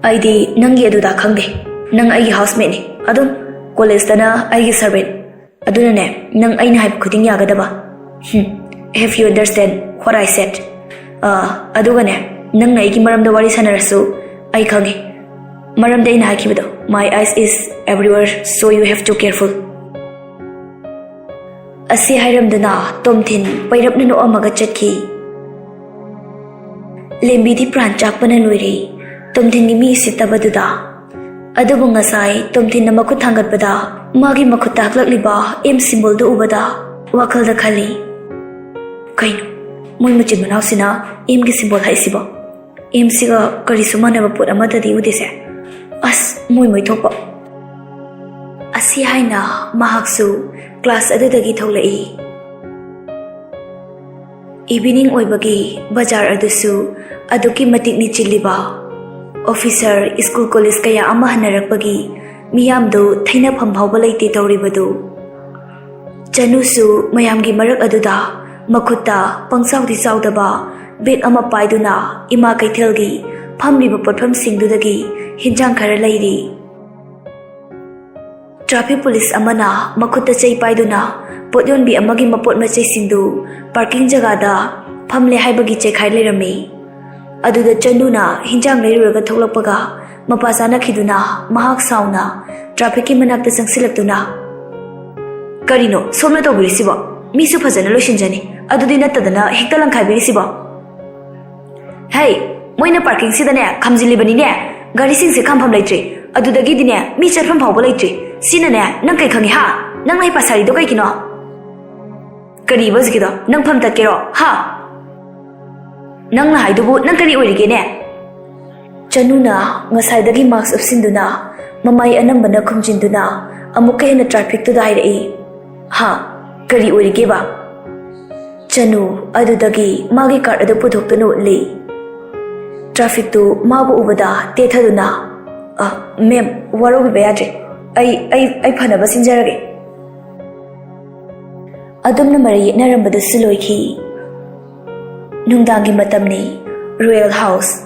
"ꯑꯩꯗꯤ ꯅꯪꯒꯤ ꯑꯗꯨꯗ ꯈꯪꯗꯦ꯫ ꯅꯪ ꯑꯩꯒꯤ ꯍꯥꯎꯁꯃꯦꯠꯅꯤ꯫ ꯑꯗꯨꯝ ꯀꯣꯂꯦꯖꯇꯅ ꯑꯩꯒꯤ ꯁꯔꯚꯦꯟ꯫ ꯑꯗꯨꯅꯅꯦ, ꯅꯪ ꯑꯩꯅ ꯍꯥꯏꯕ ꯈꯨꯗꯤꯡ ꯌꯥꯒꯗꯕ꯫ Have you understand what I said? ꯑꯥ, ꯑꯗꯨꯒꯅꯦ, ꯅꯪꯅ ꯑꯩꯒꯤ ꯃꯔꯝꯗ ꯋꯥꯔꯤ ꯁꯥꯟꯅꯔꯁꯨ ꯑꯩ ꯈꯪꯉꯦ꯫ ꯃꯔꯝꯗꯤ ꯑꯩꯅ ꯍꯥꯏꯈꯤꯕꯗꯣ, "My eyes is everywhere, so you have to careful." ꯑꯁꯤ ꯍꯥꯏꯔꯝꯗꯨꯅ ꯇꯣꯝꯊꯤꯟ ꯄꯩꯔꯞꯅ ꯅꯣꯛꯑꯝꯃꯒ ꯆꯠꯈꯤ꯫ ꯂꯦꯝꯕꯤꯗꯤ ꯄ꯭ꯔꯥꯟ ꯆꯥꯛꯄꯅ ꯂꯣꯏꯔꯦ ꯇꯣꯝꯊꯤꯟꯒꯤ ꯃꯤ ꯎꯁꯤꯠꯇꯕꯗꯨꯗ꯫ ꯑꯗꯨꯕꯨ ꯉꯁꯥꯏ ꯇꯣꯝꯊꯤꯟꯅ ꯃꯈꯨꯠ ꯊꯥꯡꯒꯠꯄꯗ ꯃꯥꯒꯤ ꯃꯈꯨꯠꯇ ꯍꯛꯂꯛꯂꯤꯕ ꯑꯦꯝ ꯁꯤꯝꯕꯣꯜꯗꯨ ꯎꯕꯗ ꯋꯥꯈꯜꯗ ꯈꯜꯂꯤ, "ꯀꯩꯅꯣ, ꯃꯣꯏ ꯃꯆꯤꯟ ꯃꯅꯥꯎꯁꯤꯅ ꯑꯦꯝꯒꯤ ꯁꯤꯝꯕꯣꯜ ꯍꯛꯏꯁꯤꯕꯣ? ꯑꯦꯝꯁꯤꯒ ꯀꯔꯤꯁꯨ ꯃꯥꯟꯅꯕ ꯄꯣꯠ ꯑꯃꯠꯇꯗꯤ ꯎꯗꯦꯁꯦ꯫ ꯑꯁ, ꯃꯣꯏ ꯃꯣꯏ ꯊꯣꯛꯄ"꯫ ꯑꯁꯤ ꯍꯥꯏꯅ ꯃꯍꯥꯛꯁꯨ ꯀ꯭ꯂꯥꯁ ꯑꯗꯨꯗꯒꯤ ꯊꯣꯛꯂꯛꯏ꯫ ꯏꯚꯤꯅꯤꯡ ꯑꯣꯏꯕꯒꯤ ꯕꯖꯥꯔ ꯑꯗꯨꯁꯨ ꯑꯗꯨꯛꯀꯤ ꯃꯇꯤꯛ ꯅꯤꯆꯤꯜꯂꯤꯕ꯫ ꯑꯣꯐꯤꯁꯔ, ꯁ꯭ꯀꯨꯜ, ꯀꯣꯂꯦꯖ ꯀꯌꯥ ꯑꯃ ꯍꯟꯅꯔꯛꯄꯒꯤ ꯃꯤꯌꯥꯝꯗꯨ ꯊꯩꯅꯐꯝ ꯐꯥꯎꯕ ꯂꯩꯇꯦ ꯇꯧꯔꯤꯕꯗꯨ꯫ ꯆꯅꯨꯁꯨ ꯃꯌꯥꯝꯒꯤ ꯃꯔꯛ ꯑꯗꯨꯗ ꯃꯈꯨꯠꯇ ꯄꯪꯆꯥꯎꯗꯤ ꯆꯥꯎꯗꯕ ꯕꯦꯒ ꯑꯃ ꯄꯥꯏꯗꯨꯅ ꯏꯃꯥ ꯀꯩꯊꯦꯜꯒꯤ ꯐꯝꯂꯤꯕ ꯄꯣꯠꯐꯝꯁꯤꯡꯗꯨꯗꯒꯤ ꯍꯤꯟꯖꯥꯡ ꯈꯔ ꯂꯩꯔꯤ꯫ ꯇ꯭ꯔꯥꯐꯤꯛ ꯄꯨꯂꯤꯁ ꯑꯃꯅ ꯃꯈꯨꯠꯇ ꯆꯩ ꯄꯥꯏꯗꯨꯅ ꯄꯣꯠ ꯌꯣꯟꯕꯤ ꯑꯃꯒꯤ ꯃꯄꯣꯠ ꯃꯆꯩꯁꯤꯡꯗꯨ ꯄꯥꯔꯀꯤꯡ ꯖꯒꯥꯗ ꯐꯝꯂꯦ ꯍꯥꯏꯕꯒꯤ ꯆꯦꯛꯈꯥꯏ ꯂꯩꯔꯝꯃꯤ꯫ ꯑꯗꯨꯗ ꯆꯅꯨꯅ ꯍꯤꯟꯖꯥꯡ ꯂꯩꯔꯨꯔꯒ ꯊꯣꯛꯂꯛꯄꯒ ꯃꯄꯥ ꯆꯥꯅꯈꯤꯗꯨꯅ ꯃꯍꯥꯛ ꯁꯥꯎꯅ ꯇ꯭ꯔꯥꯐꯤꯛꯀꯤ ꯃꯅꯥꯛꯇ ꯆꯪꯁꯤꯜꯂꯛꯇꯨꯅ, "ꯀꯔꯤꯅꯣ ꯁꯣꯝꯅ ꯇꯧꯕꯤꯔꯤꯁꯤꯕꯣ? ꯃꯤꯁꯨ ꯐꯖꯅ ꯂꯣꯏꯁꯤꯟꯖꯅꯤ, ꯑꯗꯨꯗꯤ ꯅꯠꯇꯗꯅ ꯍꯦꯛꯇ ꯂꯪꯈꯥꯏꯕꯤꯔꯤꯁꯤꯕꯣ? ꯍꯩ, ꯃꯣꯏꯅ ꯄꯥꯔꯀꯤꯡꯁꯤꯗꯅꯦ ꯈꯝꯖꯤꯜꯂꯤꯕꯅꯤꯅꯦ, ꯒꯥꯔꯤꯁꯤꯡꯁꯦ ꯈꯥꯝꯐꯝ ꯂꯩꯇ꯭ꯔꯤ, ꯑꯗꯨꯗꯒꯤꯗꯤꯅꯦ ꯃꯤ ꯆꯠꯐꯝ ꯐꯥꯎꯕ ꯂꯩꯇ꯭ꯔꯤ꯫ ꯁꯤꯅꯅꯦ ꯅꯪ ꯀꯩ ꯈꯪꯉꯤ ꯍꯥ? ꯅꯪꯅ ꯍꯩꯄꯥ ꯁꯥꯔꯤꯗꯣ ꯀꯩꯒꯤꯅꯣ?" "ꯀꯔꯤꯕ ꯍꯧꯖꯤꯛꯀꯤꯗꯣ? ꯅꯪ ꯐꯝ ꯇꯠꯀꯦꯔꯣ ꯍꯥ? ꯅꯪꯅ ꯍꯥꯏꯗꯨꯕꯨ ꯅꯪ ꯀꯔꯤ ꯑꯣꯏꯔꯤꯒꯦꯅꯦ?" ꯆꯅꯨꯅ ꯉꯁꯥꯏꯗꯒꯤ ꯃꯥꯛꯁ ꯎꯞꯁꯤꯟꯗꯨꯅ ꯃꯃꯥꯏ ꯑꯅꯝꯕꯅ ꯈꯨꯝꯖꯤꯟꯗꯨꯅ ꯑꯃꯨꯛꯀ ꯍꯦꯟꯅ ꯇ꯭ꯔꯥꯐꯤꯛꯇꯨꯗ ꯍꯥꯏꯔꯛꯏ, "ꯍꯥ? ꯀꯔꯤ ꯑꯣꯏꯔꯤꯒꯦꯕ?" ꯆꯅꯨ ꯑꯗꯨꯗꯒꯤ ꯃꯥꯒꯤ ꯀꯥꯔꯗ ꯑꯗꯨ ꯄꯨꯊꯣꯛꯇꯨꯅ ꯎꯠꯂꯤ꯫ ꯇ꯭ꯔꯥꯐꯤꯛꯇꯨ ꯃꯥꯕꯨ ꯎꯕꯗ ꯇꯦꯊꯗꯨꯅ, "ꯑ, ꯃꯦꯝ, ꯋꯥꯔꯧꯕꯤꯕ ꯌꯥꯗ꯭ꯔꯦ꯫ ꯑꯩ, ꯑꯩ, ꯑꯩ ꯐꯅꯕ ꯁꯤꯟꯖꯔꯒꯦ"꯫ ꯑꯗꯨꯝꯅ ꯃꯔꯩ ꯌꯦꯠꯅꯔꯝꯕꯗꯨꯁꯨ ꯂꯣꯏꯈꯤ꯫ ꯅꯨꯡꯗꯥꯡꯒꯤ ꯃꯇꯝꯅꯤ꯫ Royal house.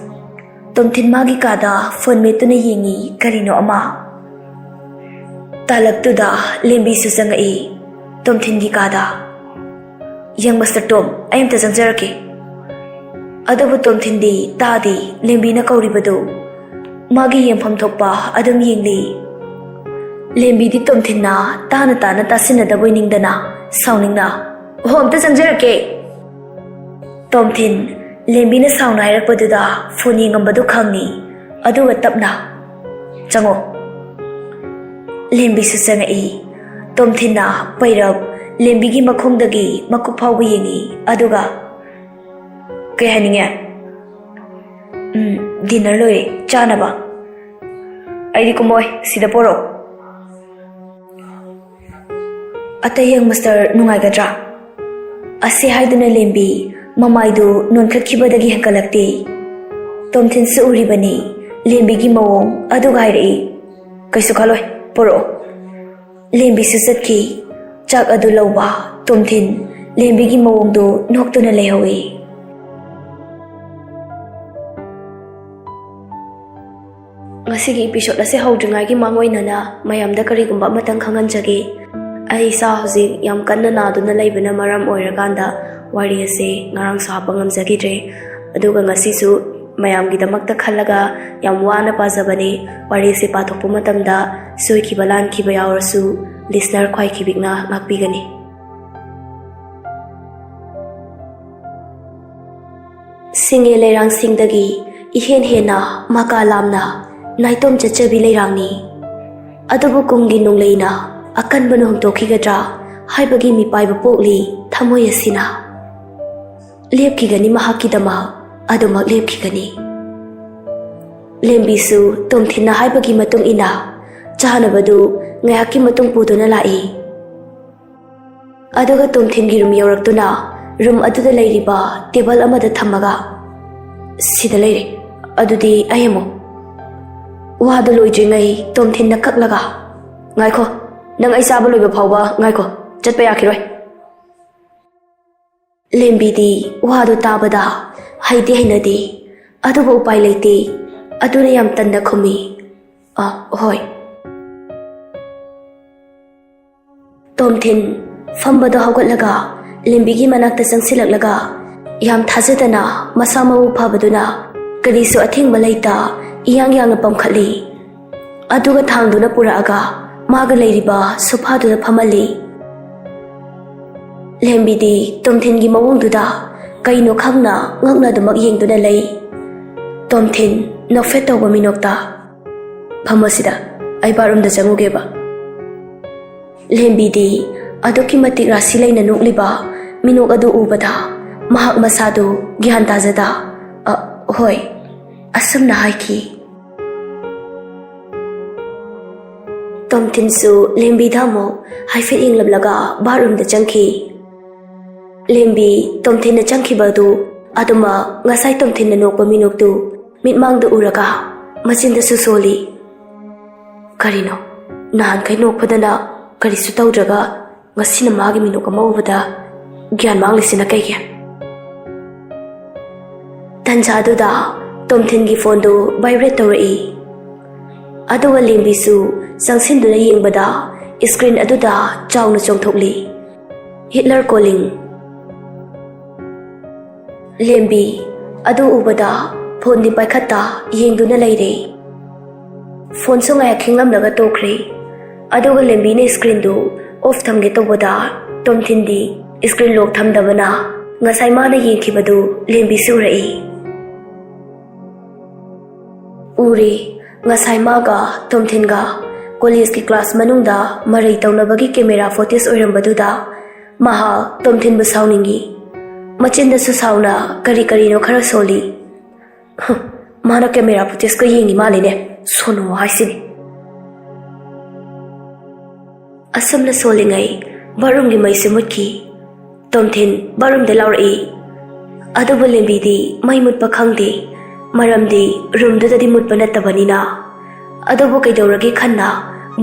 ꯇꯣꯝꯊꯤꯟ ꯃꯥꯒꯤ ꯀꯥꯗ ꯐꯣꯟ ꯃꯦꯠꯇꯨꯅ ꯌꯦꯡꯉꯤ ꯀꯔꯤꯅꯣ ꯑꯃ꯫ ꯇꯥꯂꯛꯇꯨꯗ ꯂꯦꯝꯕꯤꯁꯨ ꯆꯪꯉꯛꯏ ꯇꯣꯝꯊꯤꯟꯒꯤ ꯀꯥꯗ꯫ "ꯌꯪ ꯃꯁꯇꯔ ꯇꯣꯝ, ꯑꯩ ꯑꯝꯇ ꯆꯪꯖꯔꯛꯀꯦ꯫" ꯑꯗꯨꯕꯨ ꯇꯣꯝꯊꯤꯟꯗꯤ ꯇꯥꯗꯦ ꯂꯦꯝꯕꯤꯅ ꯀꯧꯔꯤꯕꯗꯨ꯫ ꯃꯥꯒꯤ ꯌꯦꯡꯐꯝ ꯊꯣꯛꯄ ꯑꯗꯨꯝ ꯌꯦꯡꯂꯤ꯫ ꯂꯦꯝꯕꯤꯗꯤ ꯇꯣꯝꯊꯤꯟꯅ ꯇꯥꯅ ꯇꯥꯅ ꯇꯥꯁꯤꯟꯅꯗꯕꯣꯏ ꯅꯤꯡꯗꯅ ꯁꯥꯎꯅꯤꯡꯅ, "ꯑꯣꯍꯣ, ꯑꯝꯇ ꯆꯪꯖꯔꯛꯀꯦ꯫" ꯇꯣꯝꯊꯤꯟ ꯂꯦꯝꯕꯤꯅ ꯁꯥꯎꯅ ꯍꯥꯏꯔꯛꯄꯗꯨꯗ ꯐꯣꯟ ꯌꯦꯡꯉꯝꯕꯗꯨ ꯈꯪꯉꯤ꯫ ꯑꯗꯨꯒ ꯇꯞꯅ, "ꯆꯪꯉꯣ꯫" ꯂꯦꯝꯕꯤꯁꯨ ꯆꯪꯉꯛꯏ꯫ ꯇꯣꯝꯊꯤꯟꯅ ꯄꯩꯔꯞ ꯂꯦꯝꯕꯤꯒꯤ ꯃꯈꯣꯡꯗꯒꯤ ꯃꯀꯣꯛ ꯐꯥꯎꯕ ꯌꯦꯡꯉꯤ꯫ ꯑꯗꯨꯒ, "ꯀꯩ ꯍꯥꯏꯅꯤꯡꯉꯦ?" "ꯎꯝ, ꯗꯤꯟꯅꯔ ꯂꯣꯏꯔꯦ, ꯆꯥꯅꯕ꯫" "ꯑꯩꯗꯤ ꯀꯨꯝꯃꯣꯏ, ꯁꯤꯗ ꯄꯣꯔꯛꯑꯣ꯫" "ꯑꯇꯩ ꯌꯪ ꯃꯁꯇꯔ ꯅꯨꯡꯉꯥꯏꯒꯗ꯭ꯔꯥ?" ꯑꯁꯤ ꯍꯥꯏꯗꯨꯅ ꯂꯦꯝꯕꯤ ꯃꯃꯥꯏꯗꯨ ꯅꯣꯟꯈꯠꯈꯤꯕꯗꯒꯤ ꯍꯦꯟꯒꯠꯂꯛꯇꯦ꯫ ꯇꯣꯝꯊꯤꯟꯁꯨ ꯎꯔꯤꯕꯅꯤ ꯂꯦꯝꯕꯤꯒꯤ ꯃꯑꯣꯡ ꯑꯗꯨꯒ ꯍꯥꯏꯔꯛꯏ, "ꯀꯩꯁꯨ ꯈꯜꯂꯣꯏ, ꯄꯨꯔꯛꯑꯣ꯫" ꯂꯦꯝꯕꯤꯁꯨ ꯆꯠꯈꯤ꯫ ꯆꯥꯛ ꯑꯗꯨ ꯂꯧꯕ ꯇꯣꯝꯊꯤꯟ ꯂꯦꯝꯕꯤꯒꯤ ꯃꯑꯣꯡꯗꯨ ꯅꯣꯛꯇꯨꯅ ꯂꯩꯍꯧꯏ꯫ ꯉꯁꯤꯒꯤ ꯏꯄꯤꯁꯣꯗ ꯑꯁꯤ ꯍꯧꯗ꯭ꯔꯤꯉꯩꯒꯤ ꯃꯥꯡꯑꯣꯏꯅꯅ ꯃꯌꯥꯝꯗ ꯀꯔꯤꯒꯨꯝꯕ ꯑꯃꯇꯪ ꯈꯪꯍꯟꯖꯒꯦ꯫ ꯑꯩ ꯏꯁꯥ ꯍꯧꯖꯤꯛ ꯌꯥꯝ ꯀꯟꯅ ꯅꯥꯗꯨꯅ ꯂꯩꯕꯅ ꯃꯔꯝ ꯑꯣꯏꯔꯀꯥꯟꯗ ꯋꯥꯔꯤ ꯑꯁꯤ ꯉꯔꯥꯡꯁꯨ ꯍꯥꯞꯄ ꯉꯝꯖꯈꯤꯗ꯭ꯔꯦ꯫ ꯑꯗꯨꯒ ꯉꯁꯤꯁꯨ ꯃꯌꯥꯝꯒꯤꯗꯃꯛꯇ ꯈꯜꯂꯒ ꯌꯥꯝ ꯋꯥꯅ ꯄꯥꯖꯕꯅꯤ꯫ ꯋꯥꯔꯤ ꯑꯁꯤ ꯄꯥꯊꯣꯛꯄ ꯃꯇꯝꯗ ꯁꯣꯏꯈꯤꯕ ꯂꯥꯟꯈꯤꯕ ꯌꯥꯎꯔꯁꯨ ꯂꯤꯁꯅꯔ ꯈ꯭ꯋꯥꯏ ꯈꯤꯕꯤꯛꯅ ꯉꯥꯛꯄꯤꯒꯅꯤ꯫ ꯁꯤꯡꯉꯦ ꯂꯩꯔꯥꯡꯁꯤꯡꯗꯒꯤ ꯏꯍꯦꯟ ꯍꯦꯟꯅ ꯃꯀꯥ ꯂꯥꯝꯅ ꯅꯥꯏꯇꯣꯝ ꯆꯠꯆꯕꯤ ꯂꯩꯔꯥꯡꯅꯤ꯫ ꯑꯗꯨꯕꯨ ꯀꯨꯝꯒꯤ ꯅꯣꯡꯂꯩꯅ ꯑꯀꯟꯕꯅ ꯍꯨꯝꯇꯣꯛꯈꯤꯒꯗ꯭ꯔꯥ ꯍꯥꯏꯕꯒꯤ ꯃꯤꯄꯥꯏꯕ ꯄꯣꯛꯂꯤ ꯊꯃꯣꯏ ꯑꯁꯤꯅ꯫ ꯂꯦꯞꯈꯤꯒꯅꯤ ꯃꯍꯥꯛꯀꯤꯗꯃꯛ, ꯑꯗꯨꯃꯛ ꯂꯦꯞꯈꯤꯒꯅꯤ꯫ ꯂꯦꯝꯕꯤꯁꯨ ꯇꯣꯝꯊꯤꯟꯅ ꯍꯥꯏꯕꯒꯤ ꯃꯇꯨꯡ ꯏꯟꯅ ꯆꯥꯅꯕꯗꯨ ꯉꯥꯏꯍꯥꯛꯀꯤ ꯃꯇꯨꯡ ꯄꯨꯗꯨꯅ ꯂꯥꯛꯏ꯫ ꯑꯗꯨꯒ ꯇꯣꯝꯊꯤꯟꯒꯤ ꯔꯨꯝ ꯌꯧꯔꯛꯇꯨꯅ ꯔꯨꯝ ꯑꯗꯨꯗ ꯂꯩꯔꯤꯕ ꯇꯦꯕꯜ ꯑꯃꯗ ꯊꯝꯃꯒ, "ꯁꯤꯗ ꯂꯩꯔꯦ꯫ ꯑꯗꯨꯗꯤ ꯑꯩ ꯑꯃꯨꯛ꯫" ꯋꯥꯗꯨ ꯂꯣꯏꯗ꯭ꯔꯤꯉꯩ ꯇꯣꯝꯊꯤꯟꯅ ꯀꯛꯂꯒ, "ꯉꯥꯏꯈꯣ, ꯅꯪ ꯑꯩ ꯆꯥꯕ ꯂꯣꯏꯕ ꯐꯥꯎꯕ ꯉꯥꯏꯈꯣ, ꯆꯠꯄ ꯌꯥꯈꯤꯔꯣꯏ꯫" ꯂꯦꯝꯕꯤꯗꯤ ꯋꯥꯗꯨ ꯇꯥꯕꯗ ꯍꯩꯗꯤ ꯍꯩꯅꯗꯦ, ꯑꯗꯨꯕꯨ ꯎꯄꯥꯏ ꯂꯩꯇꯦ꯫ ꯑꯗꯨꯅ ꯌꯥꯝ ꯇꯟꯅ ꯈꯨꯝꯃꯤ, "ꯑ, ꯍꯣꯏ꯫" ꯇꯣꯝꯊꯤꯟ ꯐꯝꯕꯗꯣ ꯍꯧꯒꯠꯂꯒ ꯂꯦꯝꯕꯤꯒꯤ ꯃꯅꯥꯛꯇ ꯆꯪꯁꯤꯜꯂꯛꯂꯒ ꯌꯥꯝ ꯊꯥꯖꯗꯅ ꯃꯁꯥ ꯃꯎ ꯐꯕꯗꯨꯅ ꯀꯔꯤꯁꯨ ꯑꯊꯤꯡꯕ ꯂꯩꯇ ꯏꯌꯥꯡ ꯌꯥꯡꯅ ꯄꯝꯈꯠꯂꯤ꯫ ꯑꯗꯨꯒ ꯊꯥꯡꯗꯨꯅ ꯄꯨꯔꯛꯑꯒ ꯃꯥꯒ ꯂꯩꯔꯤꯕ ꯁꯣꯐꯥꯗꯨꯗ ꯐꯝꯍꯜꯂꯤ꯫ ꯂꯦꯝꯕꯤꯗꯤ ꯇꯣꯝꯊꯤꯟꯒꯤ ꯃꯑꯣꯡꯗꯨꯗ ꯀꯩꯅꯣ ꯈꯪꯅ ꯉꯛꯅ ꯑꯗꯨꯃꯛ ꯌꯦꯡꯗꯨꯅ ꯂꯩ꯫ ꯇꯣꯝꯊꯤꯟ ꯅꯣꯛꯐꯦꯠ ꯇꯧꯕ ꯃꯤꯅꯣꯛꯇ, "ꯐꯝꯃꯣ ꯁꯤꯗ, ꯑꯩ ꯕꯥꯠꯔꯨꯝꯗ ꯆꯪꯉꯨꯒꯦꯕ꯫" ꯂꯦꯝꯕꯤꯗꯤ ꯑꯗꯨꯛꯀꯤ ꯃꯇꯤꯛ ꯔꯥꯁꯤ ꯂꯩꯅ ꯅꯣꯛꯂꯤꯕ ꯃꯤꯅꯣꯛ ꯑꯗꯨ ꯎꯕꯗ ꯃꯍꯥꯛ ꯃꯁꯥꯗꯨ ꯒ꯭ꯌꯥꯟ ꯇꯥꯖꯗ, "ꯑ, ꯍꯣꯏ," ꯑꯁꯨꯝꯅ ꯍꯥꯏꯈꯤ꯫ ꯇꯣꯝꯊꯤꯟꯁꯨ ꯂꯦꯝꯕꯤꯗ ꯑꯃꯨꯛ ꯍꯥꯏꯐꯦꯠ ꯌꯦꯡꯂꯝꯂꯒ ꯕꯥꯠꯔꯨꯝꯗ ꯆꯪꯈꯤ꯫ ꯂꯦꯝꯕꯤ ꯇꯣꯝꯊꯤꯟꯅ ꯆꯪꯈꯤꯕ ꯑꯗꯨ ꯑꯗꯨꯃꯛ ꯉꯁꯥꯏ ꯇꯣꯝꯊꯤꯟꯅ ꯅꯣꯛꯄ ꯃꯤꯅꯣꯛꯇꯨ ꯃꯤꯠꯃꯥꯡꯗ ꯎꯔꯒ ꯃꯆꯤꯟꯗꯁꯨ ꯁꯣꯜꯂꯤ꯫ "ꯀꯔꯤꯅꯣ? ꯅꯍꯥꯟꯈꯩ ꯅꯣꯛꯄꯗꯅ ꯀꯔꯤꯁꯨ ꯇꯧꯗ꯭ꯔꯒ ꯉꯁꯤꯅ ꯃꯥꯒꯤ ꯃꯤꯅꯣꯛ ꯑꯃ ꯎꯕꯗ ꯒ꯭ꯌꯥꯟ ꯃꯥꯡꯂꯤꯁꯤꯅ ꯀꯩꯒꯤ?" ꯇꯟꯖꯥꯗꯨꯗ ꯇꯣꯝꯊꯤꯟꯒꯤ ꯐꯣꯟꯗꯨ ꯚꯥꯏꯕ꯭ꯔꯦꯠ ꯇꯧꯔꯛꯏ꯫ ꯑꯗꯨꯒ ꯂꯦꯝꯕꯤꯁꯨ ꯆꯪꯁꯤꯟꯗꯨꯅ ꯌꯦꯡꯕꯗ ꯁ꯭ꯀ꯭ꯔꯤꯟ ꯑꯗꯨꯗ ꯆꯥꯎꯅ ꯆꯣꯡꯊꯣꯛꯂꯤ, "ꯍꯤꯠꯂꯔ ꯀꯣꯂꯤꯡ꯫" ꯂꯦꯝꯕꯤ ꯑꯗꯨ ꯎꯕꯗ ꯐꯣꯟꯗꯤ ꯄꯥꯏꯈꯠꯇ ꯌꯦꯡꯗꯨꯅ ꯂꯩꯔꯦ꯫ ꯐꯣꯟꯁꯨ ꯉꯥꯏꯍꯥꯛ ꯈꯤꯡꯂꯝꯂꯒ ꯇꯣꯛꯈ꯭ꯔꯦ꯫ ꯑꯗꯨꯒ ꯂꯦꯝꯕꯤꯅ ꯁ꯭ꯀ꯭ꯔꯤꯟꯗꯨ ꯑꯣꯐ ꯊꯝꯒꯦ ꯇꯧꯕꯗ ꯇꯣꯝꯊꯤꯟꯗꯤ ꯁ꯭ꯀ꯭ꯔꯤꯟ ꯂꯣꯛ ꯊꯝꯗꯕꯅ ꯉꯁꯥꯏ ꯃꯥꯅ ꯌꯦꯡꯈꯤꯕꯗꯨ ꯂꯦꯝꯕꯤꯁꯨ ꯎꯔꯛꯏ꯫ ꯎꯔꯦ, ꯉꯁꯥꯏ ꯃꯥꯒ ꯇꯣꯝꯊꯤꯟꯒ ꯀꯣꯂꯦꯖꯀꯤ ꯀ꯭ꯂꯥꯁ ꯃꯅꯨꯡꯗ ꯃꯔꯩ ꯇꯧꯅꯕꯒꯤ ꯀꯦꯃꯦꯔꯥ ꯐꯣꯇꯦꯖ ꯑꯣꯏꯔꯝꯕꯗꯨꯗ ꯃꯍꯥꯛ ꯇꯣꯝꯊꯤꯟꯕꯨ ꯁꯥꯎꯅꯤꯡꯉꯤ꯫ ꯃꯆꯤꯟꯗꯁꯨ ꯁꯥꯎꯅ ꯀꯔꯤ ꯀꯔꯤꯅꯣ ꯈꯔ ꯁꯣꯜꯂꯤ꯫ "ꯍꯨꯝ, ꯃꯥꯅ ꯀꯦꯃꯦꯔꯥ ꯐꯨꯇꯦꯖꯀ ꯌꯦꯡꯉꯤ ꯃꯥꯜꯂꯤꯅꯦ, ꯁꯣꯅꯣ ꯍꯥꯏꯁꯤꯗꯤ꯫" ꯑꯁꯨꯝꯅ ꯁꯣꯜꯂꯤꯉꯩ ꯕꯥꯠꯔꯨꯝꯒꯤ ꯃꯩꯁꯨ ꯃꯨꯠꯈꯤ꯫ ꯇꯣꯝꯊꯤꯟ ꯕꯥꯠꯔꯨꯝꯗ ꯂꯥꯎꯔꯛꯏ꯫ ꯑꯗꯨꯕꯨ ꯂꯦꯝꯕꯤꯗꯤ ꯃꯩ ꯃꯨꯠꯄ ꯈꯪꯗꯦ, ꯃꯔꯝꯗꯤ ꯔꯨꯝꯗꯨꯗꯗꯤ ꯃꯨꯠꯄ ꯅꯠꯇꯕꯅꯤꯅ꯫ ꯑꯗꯨꯕꯨ ꯀꯩꯗꯧꯔꯒꯦ ꯈꯟꯅ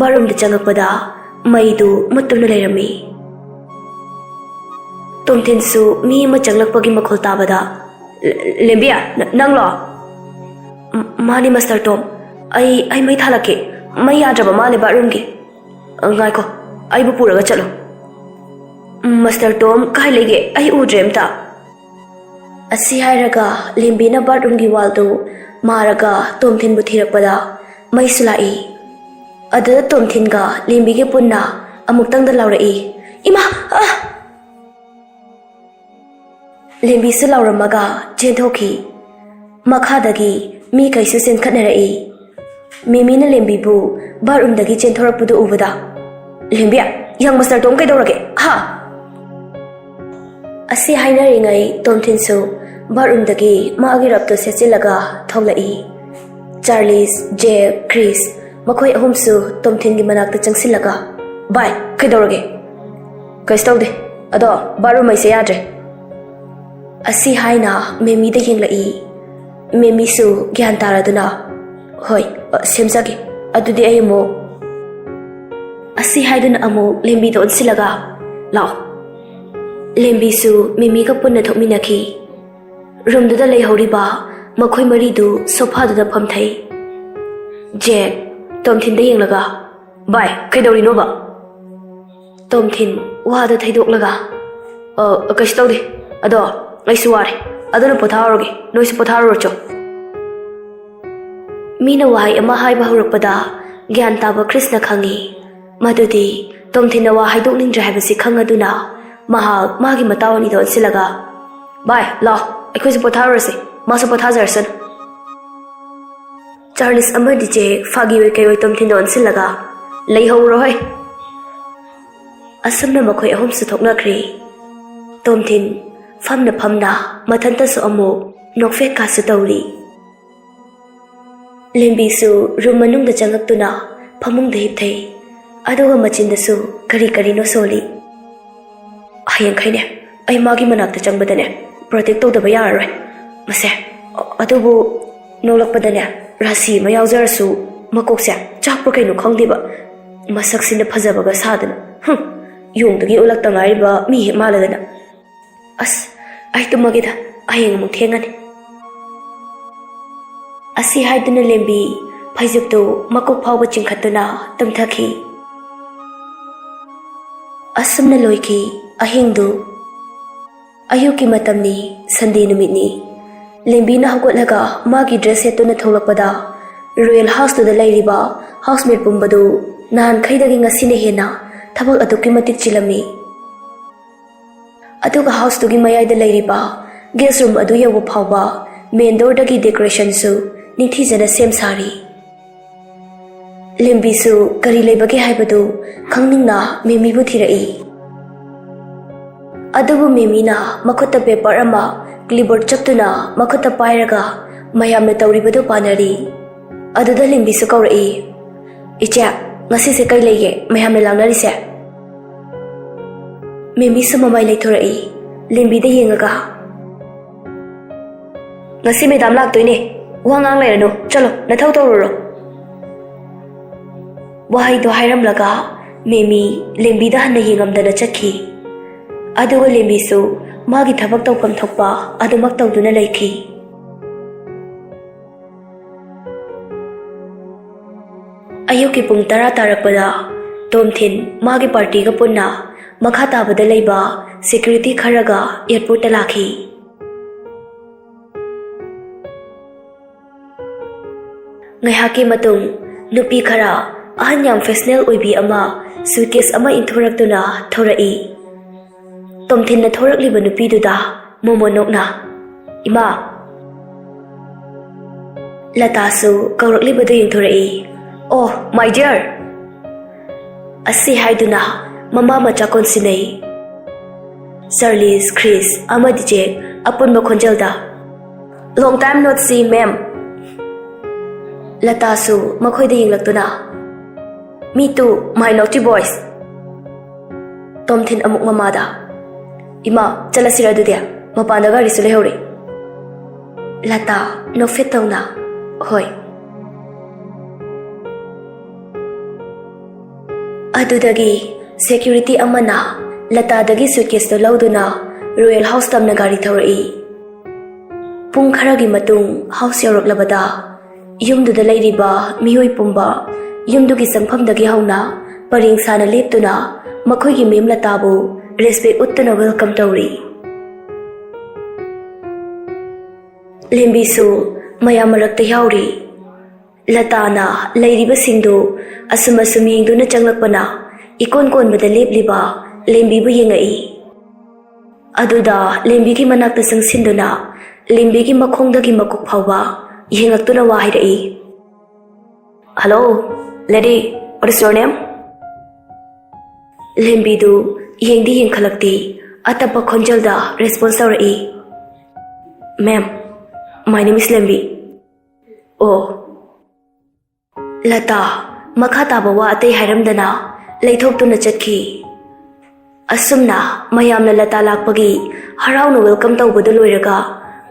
ꯕꯥꯠꯔꯨꯝꯗ ꯆꯪꯉꯛꯄꯗ ꯃꯩꯗꯨ ꯃꯨꯠꯇꯨꯅ ꯂꯩꯔꯝꯃꯤ꯫ ꯇꯣꯝꯊꯤꯟꯁꯨ ꯃꯤ ꯑꯃ ꯆꯪꯂꯛꯄꯒꯤ ꯃꯈꯣꯜ ꯇꯥꯕꯗ, "ꯂ-, ꯂꯦꯝꯕꯤ, ꯅ-, ꯅꯪꯂꯣ?" "ꯃ-, ꯃꯥꯅꯤ, ꯃꯥꯁꯇꯔ ꯇꯣꯝ꯫ ꯑꯩ, ꯑꯩ ꯃꯩ ꯊꯥꯜꯂꯛꯀꯦ꯫ ꯃꯩ ꯌꯥꯗ꯭ꯔꯕ ꯃꯥꯜꯂꯦ ꯕꯥꯠꯔꯨꯝꯒꯤ꯫ ꯑ, ꯉꯥꯏꯈꯣ, ꯑꯩꯕꯨ ꯄꯨꯔꯒ ꯆꯠꯂꯣ꯫" "ꯎꯝ, ꯃꯥꯁꯇꯔ ꯇꯣꯝ, ꯀꯥꯏ ꯂꯩꯒꯦ? ꯑꯩ ꯎꯗ꯭ꯔꯦ ꯑꯝꯇ꯫" ꯑꯁꯤ ꯍꯥꯏꯔꯒ ꯂꯦꯝꯕꯤꯅ ꯕꯥꯠꯔꯨꯝꯒꯤ ꯋꯥꯜꯗꯨ ꯃꯥꯔꯒ ꯇꯣꯝꯊꯤꯟꯕꯨ ꯊꯤꯔꯛꯄꯗ ꯃꯩꯁꯨ ꯂꯥꯛꯏ꯫ ꯑꯗꯨꯗ ꯇꯣꯝꯊꯤꯟꯒ ꯂꯦꯝꯕꯤꯒ ꯄꯨꯟꯅ ꯑꯃꯨꯛꯇꯪꯗ ꯂꯥꯎꯔꯛꯏ, "ꯏꯃꯥ! ꯑ!" ꯂꯦꯝꯕꯤꯁꯨ ꯂꯥꯎꯔꯝꯃꯒ ꯆꯦꯟꯊꯣꯛꯈꯤ꯫ ꯃꯈꯥꯗꯒꯤ ꯃꯤꯈꯩꯁꯨ ꯆꯦꯟꯈꯠꯅꯔꯛꯏ꯫ ꯃꯦꯃꯤꯅ ꯂꯦꯝꯕꯤꯕꯨ ꯕꯥꯠꯔꯨꯝꯗꯒꯤ ꯆꯦꯟꯊꯣꯔꯛꯄꯗꯨ ꯎꯕꯗ, "ꯂꯦꯝꯕꯤ, ꯌꯪ ꯃꯥꯁꯇꯔ ꯇꯣꯝ ꯀꯩꯗꯧꯔꯒꯦ? ꯍꯥ?" ꯑꯁꯤ ꯍꯥꯏꯅꯔꯤꯉꯩ ꯇꯣꯝꯊꯤꯟꯁꯨ ꯕꯥꯠꯔꯨꯝꯗꯒꯤ ꯃꯥꯒꯤ ꯔꯕꯇꯨ ꯁꯦꯠꯆꯤꯜꯂꯒ ꯊꯣꯛꯂꯛꯏ꯫ ꯆꯥꯔꯂꯤꯁ, ꯖꯦꯛ, ꯀ꯭ꯔꯤꯁ ꯃꯈꯣꯏ ꯑꯍꯨꯝꯁꯨ ꯇꯣꯝꯊꯤꯟꯒꯤ ꯃꯅꯥꯛꯇ ꯆꯪꯁꯤꯜꯂꯒ, "ꯚꯥꯏ, ꯀꯩꯗꯧꯔꯒꯦ?" "ꯀꯩꯁꯨ ꯇꯧꯗꯦ꯫ ꯑꯗꯣ ꯕꯥꯠꯔꯨꯝ ꯃꯩꯁꯦ ꯌꯥꯗ꯭ꯔꯦ꯫" ꯑꯁꯤ ꯍꯥꯏꯅ ꯃꯦꯃꯤꯗ ꯌꯦꯡꯂꯛꯏ꯫ ꯃꯦꯃꯤꯁꯨ ꯒ꯭ꯌꯥꯟ ꯇꯥꯔꯗꯨꯅ, "ꯍꯣꯏ, ꯑ, ꯁꯦꯝꯖꯒꯦ꯫ ꯑꯗꯨꯗꯤ ꯑꯩ ꯑꯃꯨꯛ..." ꯑꯁꯤ ꯍꯥꯏꯗꯨꯅ ꯑꯃꯨꯛ ꯂꯦꯝꯕꯤꯗ ꯑꯣꯟꯁꯤꯜꯂꯒ, "ꯂꯥꯛꯑꯣ꯫" ꯂꯦꯝꯕꯤꯁꯨ ꯃꯦꯃꯤꯒ ꯄꯨꯟꯅ ꯊꯣꯛꯃꯤꯟꯅꯈꯤ꯫ ꯔꯨꯝꯗꯨꯗ ꯂꯩꯍꯧꯔꯤꯕ ꯃꯈꯣꯏ ꯃꯔꯤꯗꯨ ꯁꯣꯐꯥꯗꯨꯗ ꯐꯝꯊꯩ꯫ ꯖꯦꯛ, ꯇꯣꯝꯊꯤꯟꯗ ꯌꯦꯡꯂꯒ, "ꯚꯥꯏ, ꯀꯩꯗꯧꯔꯤꯅꯣꯕ?" ꯇꯣꯝꯊꯤꯟ ꯋꯥꯗꯨ ꯊꯩꯗꯣꯛꯂꯒ, "ꯑ, ꯀꯩꯁꯨ ꯇꯧꯗꯦ꯫ ꯑꯗꯣ ꯑꯩꯁꯨ ꯋꯥꯔꯦ꯫ ꯑꯗꯨꯅ ꯄꯣꯊꯥꯔꯨꯔꯒꯦ꯫ ꯅꯣꯏꯁꯨ ꯄꯣꯊꯥꯔꯨꯔꯣ ꯆꯣ꯫" ꯃꯤꯅ ꯋꯥꯍꯩ ꯑꯃ ꯍꯥꯏꯕ ꯍꯧꯔꯛꯄꯗ ꯒ꯭ꯌꯥꯟ ꯇꯥꯕ ꯀ꯭ꯔꯤꯁꯅ ꯈꯪꯏ ꯃꯗꯨꯗꯤ ꯇꯣꯝꯊꯤꯟꯅ ꯋꯥ ꯍꯥꯏꯗꯣꯛꯅꯤꯡꯗ꯭ꯔꯦ ꯍꯥꯏꯕꯁꯤ ꯈꯪꯉꯗꯨꯅ ꯃꯍꯥꯛ ꯃꯥꯒꯤ ꯃꯇꯥꯎ ꯑꯅꯤꯗ ꯑꯣꯟꯁꯤꯜꯂꯒ, "ꯚꯥꯏ, ꯂꯥꯎ, ꯑꯩꯈꯣꯏꯁꯨ ꯄꯣꯊꯥꯔꯨꯔꯁꯤ꯫ ꯃꯥꯁꯨ ꯄꯣꯊꯥꯖꯔꯁꯅꯨ꯫" ꯆꯥꯔꯂꯤꯁ ꯑꯃꯗꯤ ꯖꯦꯛ ꯐꯥꯒꯤ ꯑꯣꯏ ꯀꯩ ꯑꯣꯏ ꯇꯣꯝꯊꯤꯟꯗ ꯑꯣꯟꯁꯤꯜꯂꯒ, "ꯂꯩꯍꯧꯔꯣ ꯍꯣꯏ꯫" ꯑꯁꯨꯝꯅ ꯃꯈꯣꯏ ꯑꯍꯨꯝꯁꯨ ꯊꯣꯛꯅꯈ꯭ꯔꯦ꯫ ꯇꯣꯝꯊꯤꯟ ꯐꯝꯅ ꯐꯝꯅ ꯃꯊꯟꯇꯁꯨ ꯑꯃꯨꯛ ꯅꯣꯛꯐꯦꯠꯀꯥꯁꯨ ꯇꯧꯔꯤ꯫ ꯂꯦꯝꯕꯤꯁꯨ ꯔꯨꯝ ꯃꯅꯨꯡꯗ ꯆꯪꯉꯛꯇꯨꯅ ꯐꯃꯨꯡꯗ ꯍꯤꯞꯊꯩ꯫ ꯑꯗꯨꯒ ꯃꯆꯤꯟꯗꯁꯨ ꯀꯔꯤ ꯀꯔꯤꯅꯣ ꯁꯣꯜꯂꯤ꯫ "ꯍꯌꯦꯡꯈꯩꯅꯦ, ꯑꯩ ꯃꯥꯒꯤ ꯃꯅꯥꯛꯇ ꯆꯪꯕꯗꯅꯦ, ꯄ꯭ꯔꯣꯇꯦꯛ ꯇꯧꯗꯕ ꯌꯥꯔꯔꯣꯏ꯫ ꯃꯁꯦ, ꯑ-, ꯑꯗꯨꯕꯨ ꯅꯣꯛꯂꯛꯄꯗꯅꯦ, ꯔꯥꯁꯤ ꯑꯃ ꯌꯥꯎꯖꯔꯁꯨ ꯃꯀꯣꯛꯁꯦ ꯆꯥꯛꯄ꯭ꯔꯥ ꯀꯩꯅꯣ ꯈꯪꯗꯦꯕ꯫ ꯃꯁꯛꯁꯤꯅ ꯐꯖꯕꯒ ꯁꯥꯗꯅ, ꯍꯨꯝ, ꯌꯣꯡꯗꯒꯤ ꯑꯣꯜꯂꯛꯇ ꯉꯥꯏꯔꯤꯕ ꯃꯤ ꯍꯦꯛ ꯃꯥꯜꯂꯗꯅ꯫ "ꯑꯁ, ꯑꯩ ꯇꯨꯝꯃꯒꯦꯗ, ꯍꯌꯦꯡ ꯑꯃꯨꯛ ꯊꯦꯡꯉꯅꯤ"꯫ ꯑꯁꯤ ꯍꯥꯏꯗꯨꯅ ꯂꯦꯝꯕꯤ ꯐꯩꯖꯨꯞꯇꯨ ꯃꯀꯣꯛ ꯐꯥꯎꯕ ꯆꯤꯡꯈꯠꯇꯨꯅ ꯇꯨꯝꯊꯈꯤ꯫ ꯑꯁꯨꯝꯅ ꯂꯣꯏꯈꯤ ꯑꯍꯤꯡꯗꯨ꯫ ꯑꯌꯨꯛꯀꯤ ꯃꯇꯝꯅꯤ, ꯁꯟꯗꯦ ꯅꯨꯃꯤꯠꯅꯤ꯫ ꯂꯦꯝꯕꯤꯅ ꯍꯧꯒꯠꯂꯒ ꯃꯥꯒꯤ ꯗ꯭ꯔꯦꯁ ꯁꯦꯠꯇꯨꯅ ꯊꯣꯛꯂꯛꯄꯗ, ꯔꯣꯌꯦꯜ ꯍꯥꯎꯁꯇꯨꯗ ꯂꯩꯔꯤꯕ ꯍꯥꯎꯁꯃꯦꯠ ꯄꯨꯝꯕꯗꯨ ꯅꯍꯥꯟꯈꯩꯗꯒꯤ ꯉꯁꯤꯅ ꯍꯦꯟꯅ ꯊꯕꯛ ꯑꯗꯨꯛꯀꯤ ꯃꯇꯤꯛ ꯆꯤꯜꯂꯝꯃꯤ꯫ ꯑꯗꯨꯒ ꯍꯥꯎꯁꯇꯨꯒꯤ ꯃꯌꯥꯏꯗ ꯂꯩꯔꯤꯕ ꯒꯦꯁ ꯔꯨꯝ ꯑꯗꯨ ꯌꯧꯕ ꯐꯥꯎꯕ ꯃꯦꯟ ꯗꯣꯔꯗꯒꯤ ꯗꯦꯀꯣꯔꯦꯁꯟꯁꯨ ꯅꯤꯡꯊꯤꯖꯅ ꯁꯦꯝ ꯁꯥꯔꯤ꯫ ꯂꯦꯝꯕꯤꯁꯨ ꯀꯔꯤ ꯂꯩꯕꯒꯦ ꯍꯥꯏꯕꯗꯨ ꯈꯪꯅꯤꯡꯅ ꯃꯦꯃꯤꯕꯨ ꯊꯤꯔꯛꯏ꯫ ꯑꯗꯨꯕꯨ ꯃꯦꯃꯤꯅ ꯃꯈꯨꯠꯇ ꯄꯦꯄꯔ ꯑꯃ, ꯀ꯭ꯂꯤꯞꯕꯣꯔꯗ ꯆꯞꯇꯨꯅ ꯃꯈꯨꯠꯇ ꯄꯥꯏꯔꯒ ꯃꯌꯥꯝꯅ ꯇꯧꯔꯤꯕꯗꯨ ꯄꯥꯅꯔꯤ꯫ ꯑꯗꯨꯗ ꯂꯦꯝꯕꯤꯁꯨ ꯀꯧꯔꯛꯏ, "ꯏꯆꯦ, ꯉꯁꯤꯁꯦ ꯀꯩ ꯂꯩꯒꯦ ꯃꯌꯥꯝꯅ ꯂꯥꯡꯅꯔꯤꯁꯦ?" ꯃꯦꯃꯤꯁꯨ ꯃꯃꯥꯏ ꯂꯩꯊꯣꯔꯛꯏ, ꯂꯦꯝꯕꯤꯗ ꯌꯦꯡꯉꯒ꯫ "ꯉꯁꯤ ꯃꯦꯗꯥꯝ ꯂꯥꯛꯇꯣꯏꯅꯦ, ꯋꯥ ꯉꯥꯡ ꯂꯩꯔꯅꯨ, ꯆꯠꯂꯣ, ꯅꯊꯧ ꯇꯧꯔꯨꯔꯣ"꯫ ꯋꯥꯍꯩꯗꯣ ꯍꯥꯏꯔꯝꯂꯒ ꯃꯦꯃꯤ ꯂꯦꯝꯕꯤꯗ ꯍꯟꯅ ꯌꯦꯡꯉꯝꯗꯅ ꯆꯠꯈꯤ꯫ ꯑꯗꯨꯒ ꯂꯦꯝꯕꯤꯁꯨ ꯃꯥꯒꯤ ꯊꯕꯛ ꯇꯧꯐꯝ ꯊꯣꯛꯄ ꯑꯗꯨꯃꯛ ꯇꯧꯗꯨꯅ ꯂꯩꯈꯤ꯫ ꯑꯌꯨꯛꯀꯤ ꯄꯨꯡ ꯇꯔꯥ ꯇꯥꯔꯛꯄꯗ ꯇꯣꯝꯊꯤꯟ ꯃꯥꯒꯤ ꯄꯥꯔꯇꯤꯒ ꯄꯨꯟꯅ ꯃꯈꯥ ꯇꯥꯕꯗ ꯂꯩꯕ ꯁꯦꯀ꯭ꯌꯨꯔꯤꯇꯤ ꯈꯔꯒ ꯑꯦꯌꯔꯄꯣꯔꯠꯇ ꯂꯥꯛꯈꯤ꯫ ꯉꯥꯏꯍꯥꯛꯀꯤ ꯃꯇꯨꯡ ꯅꯨꯄꯤ ꯈꯔ ꯑꯍꯟ ꯌꯥꯝ ꯐꯦꯁꯅꯦꯜ ꯑꯣꯏꯕꯤ ꯑꯃ ꯁꯨꯠꯀꯦꯁ ꯑꯃ ꯏꯟꯊꯣꯔꯛꯇꯨꯅ ꯊꯣꯔꯛꯏ꯫ ꯇꯣꯝꯊꯤꯟꯅ ꯊꯣꯔꯛꯂꯤꯕ ꯅꯨꯄꯤꯗꯨꯗ ꯃꯣꯃꯣꯟ ꯅꯣꯛꯅ, "ꯏꯃꯥ!" ꯂꯇꯥꯁꯨ ꯀꯧꯔꯛꯂꯤꯕꯗꯨ ꯌꯦꯡꯊꯣꯔꯛꯏ꯫ "ꯑꯣ, my dear!" ꯑꯁꯤ ꯍꯥꯏꯗꯨꯅ ꯃꯃꯥ ꯃꯆꯥ ꯀꯣꯟꯁꯤꯟꯅꯩ꯫ ꯆꯥꯔꯂꯤꯁ, ꯈ꯭ꯔꯤꯁ ꯑꯃꯗꯤ ꯖꯦꯛ ꯑꯄꯨꯟꯕ ꯈꯣꯟꯖꯦꯜꯗ, "Long time no see, ma'am!" ꯂꯇꯥꯁꯨ ꯃꯈꯣꯏꯗ ꯌꯦꯡꯂꯛꯇꯨꯅ, "Me too, my naughty boys!" ꯇꯣꯝꯊꯤꯟ ꯑꯃꯨꯛ ꯃꯃꯥꯗ, "ꯏꯃꯥ, ꯆꯠꯂꯁꯤꯔ ꯑꯗꯨꯗꯤ? ꯃꯄꯥꯟꯗ ꯒꯥꯔꯤꯁꯨ ꯂꯩꯍꯧꯔꯦ"꯫ ꯂꯇꯥ ꯅꯣꯛꯐꯦꯠ ꯇꯧꯅ, "ꯍꯣꯏ"꯫ ꯑꯗꯨꯗꯒꯤ ꯁꯦꯀ꯭ꯌꯨꯔꯤꯇꯤ ꯑꯃꯅ ꯂꯇꯥꯗꯒꯤ ꯁꯨꯠꯀꯦꯁꯇꯨ ꯂꯧꯗꯨꯅ ꯔꯣꯌꯦꯜ ꯍꯥꯎꯁ ꯇꯝꯅ ꯒꯥꯔꯤ ꯊꯧꯔꯛꯏ꯫ ꯄꯨꯡ ꯈꯔꯒꯤ ꯃꯇꯨꯡ ꯍꯥꯎꯁ ꯌꯧꯔꯛꯂꯕꯗ ꯌꯨꯝꯗꯨꯗ ꯂꯩꯔꯤꯕ ꯃꯤꯑꯣꯏ ꯄꯨꯝꯕ, ꯌꯨꯝꯗꯨꯒꯤ ꯆꯪꯐꯝꯗꯒꯤ ꯍꯧꯅ ꯄꯔꯦꯡ ꯁꯥꯅ ꯂꯦꯞꯇꯨꯅ ꯃꯈꯣꯏꯒꯤ ꯃꯦꯝ ꯂꯇꯥꯕꯨ ꯔꯦꯁꯄꯦꯛ ꯎꯠꯇꯨꯅ ꯋꯦꯜꯀꯝ ꯇꯧꯔꯤ꯫ ꯂꯦꯝꯕꯤꯁꯨ ꯃꯌꯥꯝ ꯃꯔꯛꯇ ꯌꯥꯎꯔꯤ꯫ ꯂꯇꯥꯅ ꯂꯩꯔꯤꯕꯁꯤꯡꯗꯨ ꯑꯁꯨꯝ ꯑꯁꯨꯝ ꯌꯦꯡꯗꯨꯅ ꯆꯪꯂꯛꯄꯅ ꯏꯀꯣꯟ ꯀꯣꯟꯕꯗ ꯂꯦꯞꯂꯤꯕ ꯂꯦꯝꯕꯤꯕꯨ ꯌꯦꯡꯉꯛꯏ꯫ ꯑꯗꯨꯗ ꯂꯦꯝꯕꯤꯒꯤ ꯃꯅꯥꯛꯇ ꯆꯪꯁꯤꯟꯗꯨꯅ ꯂꯦꯝꯕꯤꯒꯤ ꯃꯈꯣꯡꯗꯒꯤ ꯃꯀꯣꯛ ꯐꯥꯎꯕ ꯌꯦꯡꯉꯛꯇꯨꯅ ꯋꯥ ꯍꯥꯏꯔꯛꯏ꯫ "Hello, lady, what is your name?" ꯂꯦꯝꯕꯤꯗꯨ ꯌꯦꯡꯗꯤ ꯌꯦꯡꯈꯠꯂꯛꯇꯦ, ꯑꯇꯞꯄ ꯈꯣꯟꯖꯦꯜꯗ ꯔꯦꯁꯄꯣꯟꯁ ꯇꯧꯔꯛꯏ꯫ "Ma'am, my name is ꯂꯦꯝꯕꯤ." "ꯑꯣ꯫" ꯂꯇꯥ ꯃꯈꯥ ꯇꯥꯕ ꯋꯥ ꯑꯇꯩ ꯍꯥꯏꯔꯝꯗꯅ ꯂꯩꯊꯣꯛꯇꯨꯅ ꯆꯠꯈꯤ꯫ ꯑꯁꯨꯝꯅ ꯃꯌꯥꯝꯅ ꯂꯇꯥ ꯂꯥꯛꯄꯒꯤ ꯍꯔꯥꯎꯅ ꯋꯦꯜꯀꯝ ꯇꯧꯕꯗꯨ ꯂꯣꯏꯔꯒ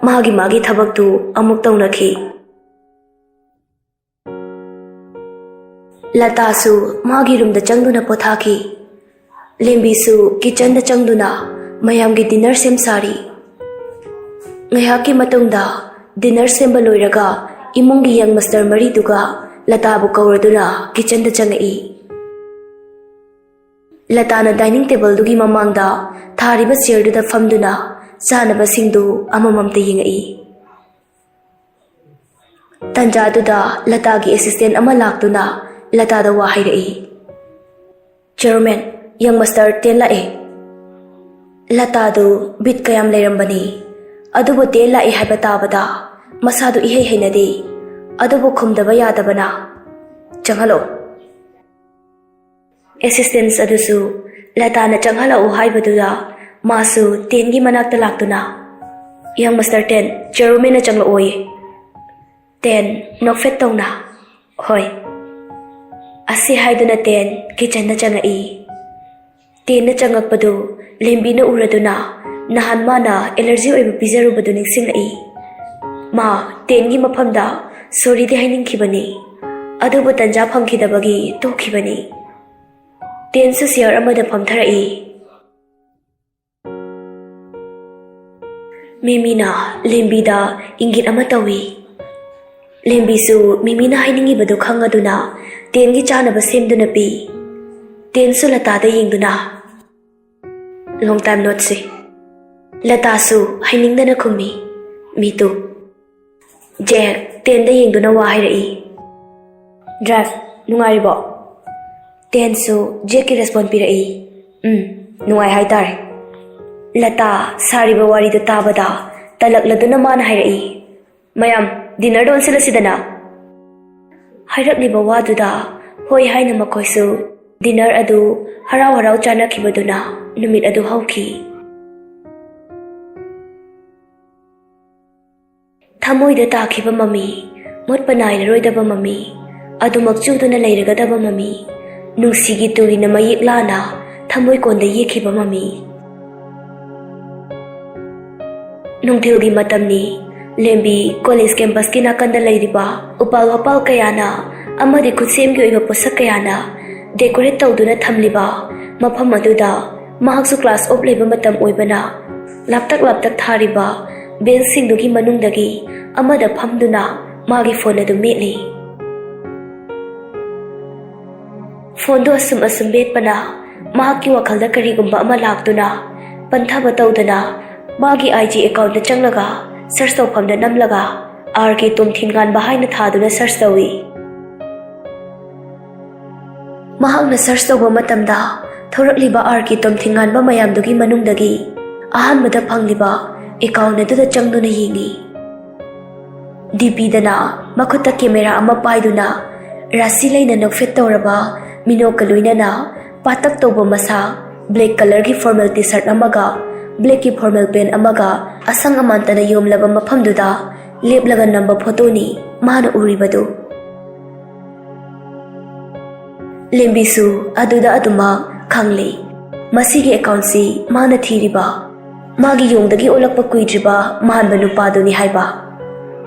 ꯃꯥꯒꯤ ꯃꯥꯒꯤ ꯊꯕꯛꯇꯨ ꯑꯃꯨꯛ ꯇꯧꯅꯈꯤ꯫ ꯂꯇꯥꯁꯨ ꯃꯥꯒꯤ ꯔꯨꯝꯗ ꯆꯪꯗꯨꯅ ꯄꯣꯊꯥꯈꯤ꯫ ꯂꯦꯝꯕꯤꯁꯨ ꯀꯤꯆꯟꯗ ꯆꯪꯗꯨꯅ ꯃꯌꯥꯝꯒꯤ ꯗꯤꯟꯅꯔ ꯁꯦꯝ ꯁꯥꯔꯤ꯫ ꯉꯥꯏꯍꯥꯛꯀꯤ ꯃꯇꯨꯡꯗ ꯗꯤꯟꯅꯔ ꯁꯦꯝꯕ ꯂꯣꯏꯔꯒ ꯏꯃꯨꯡꯒꯤ ꯌꯪ ꯃꯁꯇꯔ ꯃꯔꯤꯗꯨꯒ ꯂꯇꯥꯕꯨ ꯀꯧꯔꯗꯨꯅ ꯀꯤꯆꯟꯗ ꯆꯪꯉꯛꯏ꯫ ꯂꯇꯥꯅ ꯗꯥꯏꯅꯤꯡ ꯇꯦꯕꯜꯗꯨꯒꯤ ꯃꯃꯥꯡꯗ ꯊꯥꯔꯤꯕ ꯆꯤꯌꯔꯗꯨꯗ ꯐꯝꯗꯨꯅ ꯆꯥꯅꯕꯁꯤꯡꯗꯨ ꯑꯃꯃꯝꯇ ꯌꯦꯡꯉꯛꯏ꯫ ꯇꯟꯖꯥꯗꯨꯗ ꯂꯇꯥꯒꯤ ꯑꯦꯁꯤꯁꯇꯦꯟ ꯑꯃ ꯂꯥꯛꯇꯨꯅ ꯂꯇꯥꯗ ꯋꯥ ꯍꯥꯏꯔꯛꯏ꯫ "ꯆꯤꯌꯔꯃꯦꯟ, ꯌꯪ ꯃꯁꯇꯔ ꯇꯦꯟ ꯂꯥꯛꯑꯦ꯫" ꯂꯇꯥꯗꯨ ꯕꯤꯠ ꯀꯌꯥꯝ ꯂꯩꯔꯝꯕꯅꯤ, ꯑꯗꯨꯕꯨ ꯇꯦꯟ ꯂꯥꯛꯑꯦ ꯍꯥꯏꯕ ꯇꯥꯕꯗ ꯃꯁꯥꯗꯨ ꯏꯍꯩ ꯍꯩꯅꯗꯦ, ꯑꯗꯨꯕꯨ ꯈꯨꯝꯗꯕ ꯌꯥꯗꯕꯅ, "ꯆꯪꯍꯜꯂꯛꯑꯣ꯫" ꯑꯦꯁꯤꯁꯇꯦꯟꯁ ꯑꯗꯨꯁꯨ ꯂꯇꯥꯅ ꯆꯪꯍꯜꯂꯛꯎ ꯍꯥꯏꯕꯗꯨꯗ ꯃꯥꯁꯨ ꯇꯦꯟꯒꯤ ꯃꯅꯥꯛꯇ ꯂꯥꯛꯇꯨꯅ, "ꯌꯪ ꯃꯁꯇꯔ ꯇꯦꯟ, ꯆꯤꯌꯔꯃꯦꯟꯅ ꯆꯪꯂꯛꯑꯣꯌꯦ꯫" ꯇꯦꯟ ꯅꯣꯛꯐꯦꯠ ꯇꯧꯅ, "ꯍꯣꯏ꯫" ꯑꯁꯤ ꯍꯥꯏꯗꯨꯅ ꯇꯦꯟ ꯀꯤꯆꯟꯗ ꯆꯪꯉꯛꯏ꯫ ꯇꯦꯟꯅ ꯆꯪꯉꯛꯄꯗꯨ ꯂꯦꯝꯕꯤꯅ ꯎꯔꯗꯨꯅ ꯅꯍꯥꯟ ꯃꯥꯅ ꯑꯦꯂꯔꯖꯤ ꯑꯣꯏꯕ ꯄꯤꯖꯔꯨꯕꯗꯨ ꯅꯤꯡꯁꯤꯡꯂꯛꯏ꯫ ꯃꯥ ꯇꯦꯟꯒꯤ ꯃꯐꯝꯗ ꯁꯣꯔꯤꯗꯤ ꯍꯥꯏꯅꯤꯡꯈꯤꯕꯅꯤ, ꯑꯗꯨꯕꯨ ꯇꯟꯖꯥ ꯐꯪꯈꯤꯗꯕꯒꯤ ꯇꯣꯛꯈꯤꯕꯅꯤ꯫ ꯇꯦꯟꯁꯨ ꯆꯤꯌꯔ ꯑꯃꯗ ꯐꯝꯊꯔꯛꯏ꯫ ꯃꯤꯃꯤꯅ ꯂꯦꯝꯕꯤꯗ ꯏꯪꯒꯤꯠ ꯑꯃ ꯇꯧꯏ꯫ ꯂꯦꯝꯕꯤꯁꯨ ꯃꯤꯃꯤꯅ ꯍꯥꯏꯅꯤꯡꯉꯤꯕꯗꯨ ꯈꯪꯉꯗꯨꯅ ꯇꯦꯟꯒꯤ ꯆꯥꯅꯕ ꯁꯦꯝꯗꯨꯅ ꯄꯤ꯫ ꯇꯦꯟꯁꯨ ꯂꯇꯥꯗ ꯌꯦꯡꯗꯨꯅ, "Long time no see." ꯂꯇꯥꯁꯨ ꯍꯥꯏꯅꯤꯡꯗꯅ ꯈꯨꯝꯃꯤ꯫ ꯃꯤꯇꯨ ꯖꯦꯛ ꯇꯦꯟꯗ ꯌꯦꯡꯗꯨꯅ ꯋꯥ ꯍꯥꯏꯔꯛꯏ꯫ "ꯗ꯭ꯔꯥꯏꯚ ꯅꯨꯡꯉꯥꯏꯔꯤꯕꯣ?" ꯇꯦꯟꯁꯨ ꯖꯦꯛꯀꯤ ꯔꯦꯁꯄꯣꯟ ꯄꯤꯔꯛꯏ꯫ "ꯎꯝ, ꯅꯨꯡꯉꯥꯏ ꯍꯥꯏꯇꯥꯔꯦ꯫" ꯂꯇꯥ ꯁꯥꯔꯤꯕ ꯋꯥꯔꯤꯗꯨ ꯇꯥꯕꯗ ꯇꯜꯂꯛꯂꯗꯨꯅ ꯃꯥꯅ ꯍꯥꯏꯔꯛꯏ, "ꯃꯌꯥꯝ, ꯗꯤꯅꯔꯗ ꯑꯣꯟꯁꯤꯜꯂꯁꯤꯗꯅ?" ꯍꯥꯏꯔꯛꯂꯤꯕ ꯋꯥꯗꯨꯗ ꯍꯣꯏ ꯍꯥꯏꯅ ꯃꯈꯣꯏꯁꯨ ꯗꯤꯅꯔ ꯑꯗꯨ ꯍꯔꯥꯎ ꯍꯔꯥꯎ ꯆꯥꯅꯈꯤꯕꯗꯨꯅ ꯅꯨꯃꯤꯠ ꯑꯗꯨ ꯍꯧꯈꯤ꯫ ꯊꯃꯣꯏꯗ ꯇꯥꯈꯤꯕ ꯃꯃꯤ, ꯃꯨꯠꯄ ꯅꯥꯏꯔꯔꯣꯏꯗꯕ ꯃꯃꯤ, ꯑꯗꯨꯃꯛ ꯆꯨꯗꯨꯅ ꯂꯩꯔꯒꯗꯕ ꯃꯃꯤ, ꯅꯨꯡꯁꯤꯒꯤ ꯇꯨꯔꯤꯅ ꯃꯌꯦꯛ ꯂꯥꯅ ꯊꯃꯣꯏ ꯀꯣꯟꯗ ꯌꯦꯛꯈꯤꯕ ꯃꯃꯤ꯫ ꯅꯨꯡꯊꯤꯜꯒꯤ ꯃꯇꯝꯅꯤ꯫ ꯂꯦꯝꯕꯤ ꯀꯣꯂꯦꯖ ꯀꯦꯝꯄꯁꯀꯤ ꯅꯥꯀꯟꯗ ꯂꯩꯔꯤꯕ ꯎꯄꯥꯜ ꯋꯥꯄꯥꯜ ꯀꯌꯥꯅ ꯑꯃꯗꯤ ꯈꯨꯠꯁꯦꯝꯒꯤ ꯑꯣꯏꯕ ꯄꯣꯠꯁꯛ ꯀꯌꯥꯅ ꯗꯦꯀꯣꯔꯦꯠ ꯇꯧꯗꯨꯅ ꯊꯝꯂꯤꯕ ꯃꯐꯝ ꯑꯗꯨꯗ ꯃꯍꯥꯛꯁꯨ ꯀ꯭ꯂꯥꯁ ꯑꯣꯐ ꯂꯩꯕ ꯃꯇꯝ ꯑꯣꯏꯕꯅ ꯂꯥꯞꯇꯛ ꯂꯥꯞꯇꯛ ꯊꯥꯔꯤꯕ ꯕꯦꯟꯁꯁꯤꯡꯗꯨꯒꯤ ꯃꯅꯨꯡꯗꯒꯤ ꯑꯃꯗ ꯐꯝꯗꯨꯅ ꯃꯥꯒꯤ ꯐꯣꯟ ꯑꯗꯨ ꯃꯦꯠꯂꯤ꯫ ꯐꯣꯟꯗꯨ ꯑꯁꯨꯝ ꯑꯁꯨꯝ ꯃꯦꯠꯄꯅ ꯃꯍꯥꯛꯀꯤ ꯋꯥꯈꯜꯗ ꯀꯔꯤꯒꯨꯝꯕ ꯑꯃ ꯂꯥꯛꯇꯨꯅ ꯄꯟꯊꯕ ꯇꯧꯗꯅ ꯃꯥꯒꯤ ꯑꯥꯏ ꯖꯤ ꯑꯦꯀꯥꯎꯟꯗ ꯆꯪꯂꯒ ꯁꯔꯆ ꯇꯧꯐꯝꯗ ꯅꯝꯂꯒ ꯑꯥꯔ ꯀꯦ ꯇꯣꯝꯊꯤꯟꯉꯥꯟꯕ ꯍꯥꯏꯅ ꯊꯥꯗꯨꯅ ꯁꯔꯆ ꯇꯧꯏ꯫ ꯃꯍꯥꯛꯅ ꯁꯔꯆ ꯇꯧꯕ ꯃꯇꯝꯗ ꯊꯣꯔꯛꯂꯤꯕ ꯑꯥꯔ ꯀꯦ ꯇꯣꯝꯊꯤꯟꯉꯥꯟꯕ ꯃꯌꯥꯝꯗꯨꯒꯤ ꯃꯅꯨꯡꯗꯒꯤ ꯑꯍꯥꯟꯕꯗ ꯐꯪꯂꯤꯕ ꯑꯦꯀꯥꯎꯟ ꯑꯗꯨꯗ ꯆꯪꯗꯨꯅ ꯌꯦꯡꯏ꯫ ꯗꯤ ꯄꯤꯗꯅ ꯃꯈꯨꯠꯇ ꯀꯦꯃꯦꯔꯥ ꯑꯃ ꯄꯥꯏꯗꯨꯅ ꯔꯥꯁꯤ ꯂꯩꯅ ꯅꯣꯛꯐꯦꯠ ꯇꯧꯔꯕ ꯃꯤꯅꯣꯛꯀ ꯂꯣꯏꯅꯅ ꯄꯥꯇꯛ ꯇꯧꯕ ꯃꯁꯥ, ꯕ꯭ꯂꯦꯛ ꯀꯂꯔꯒꯤ ꯐꯣꯔꯃꯦꯜ ꯇꯤ ꯁꯔꯠ ꯑꯃꯒ ꯕ꯭ꯂꯦꯛꯀꯤ ꯐꯣꯔꯃꯦꯜ ꯄꯦꯟ ꯑꯃꯒ ꯑꯁꯪ ꯑꯃꯥꯟꯇꯅ ꯌꯣꯝꯂꯕ ꯃꯐꯝꯗꯨꯗ ꯂꯦꯞꯂꯒ ꯅꯝꯕ ꯐꯣꯇꯣꯅꯤ ꯃꯥꯅ ꯎꯔꯤꯕꯗꯨ꯫ ꯂꯦꯝꯕꯤꯁꯨ ꯑꯗꯨꯗ ꯑꯗꯨꯃꯛ ꯈꯪꯂꯤ꯫ ꯃꯁꯤꯒꯤ ꯑꯦꯀꯥꯎꯟꯁꯤ ꯃꯥꯅ ꯊꯤꯔꯤꯕ, ꯃꯥꯒꯤ ꯌꯣꯡꯗꯒꯤ ꯑꯣꯜꯂꯛꯄ ꯀꯨꯏꯗ꯭ꯔꯤꯕ ꯃꯥꯟꯕ ꯅꯨꯄꯥꯗꯨꯅꯤ ꯍꯥꯏꯕ꯫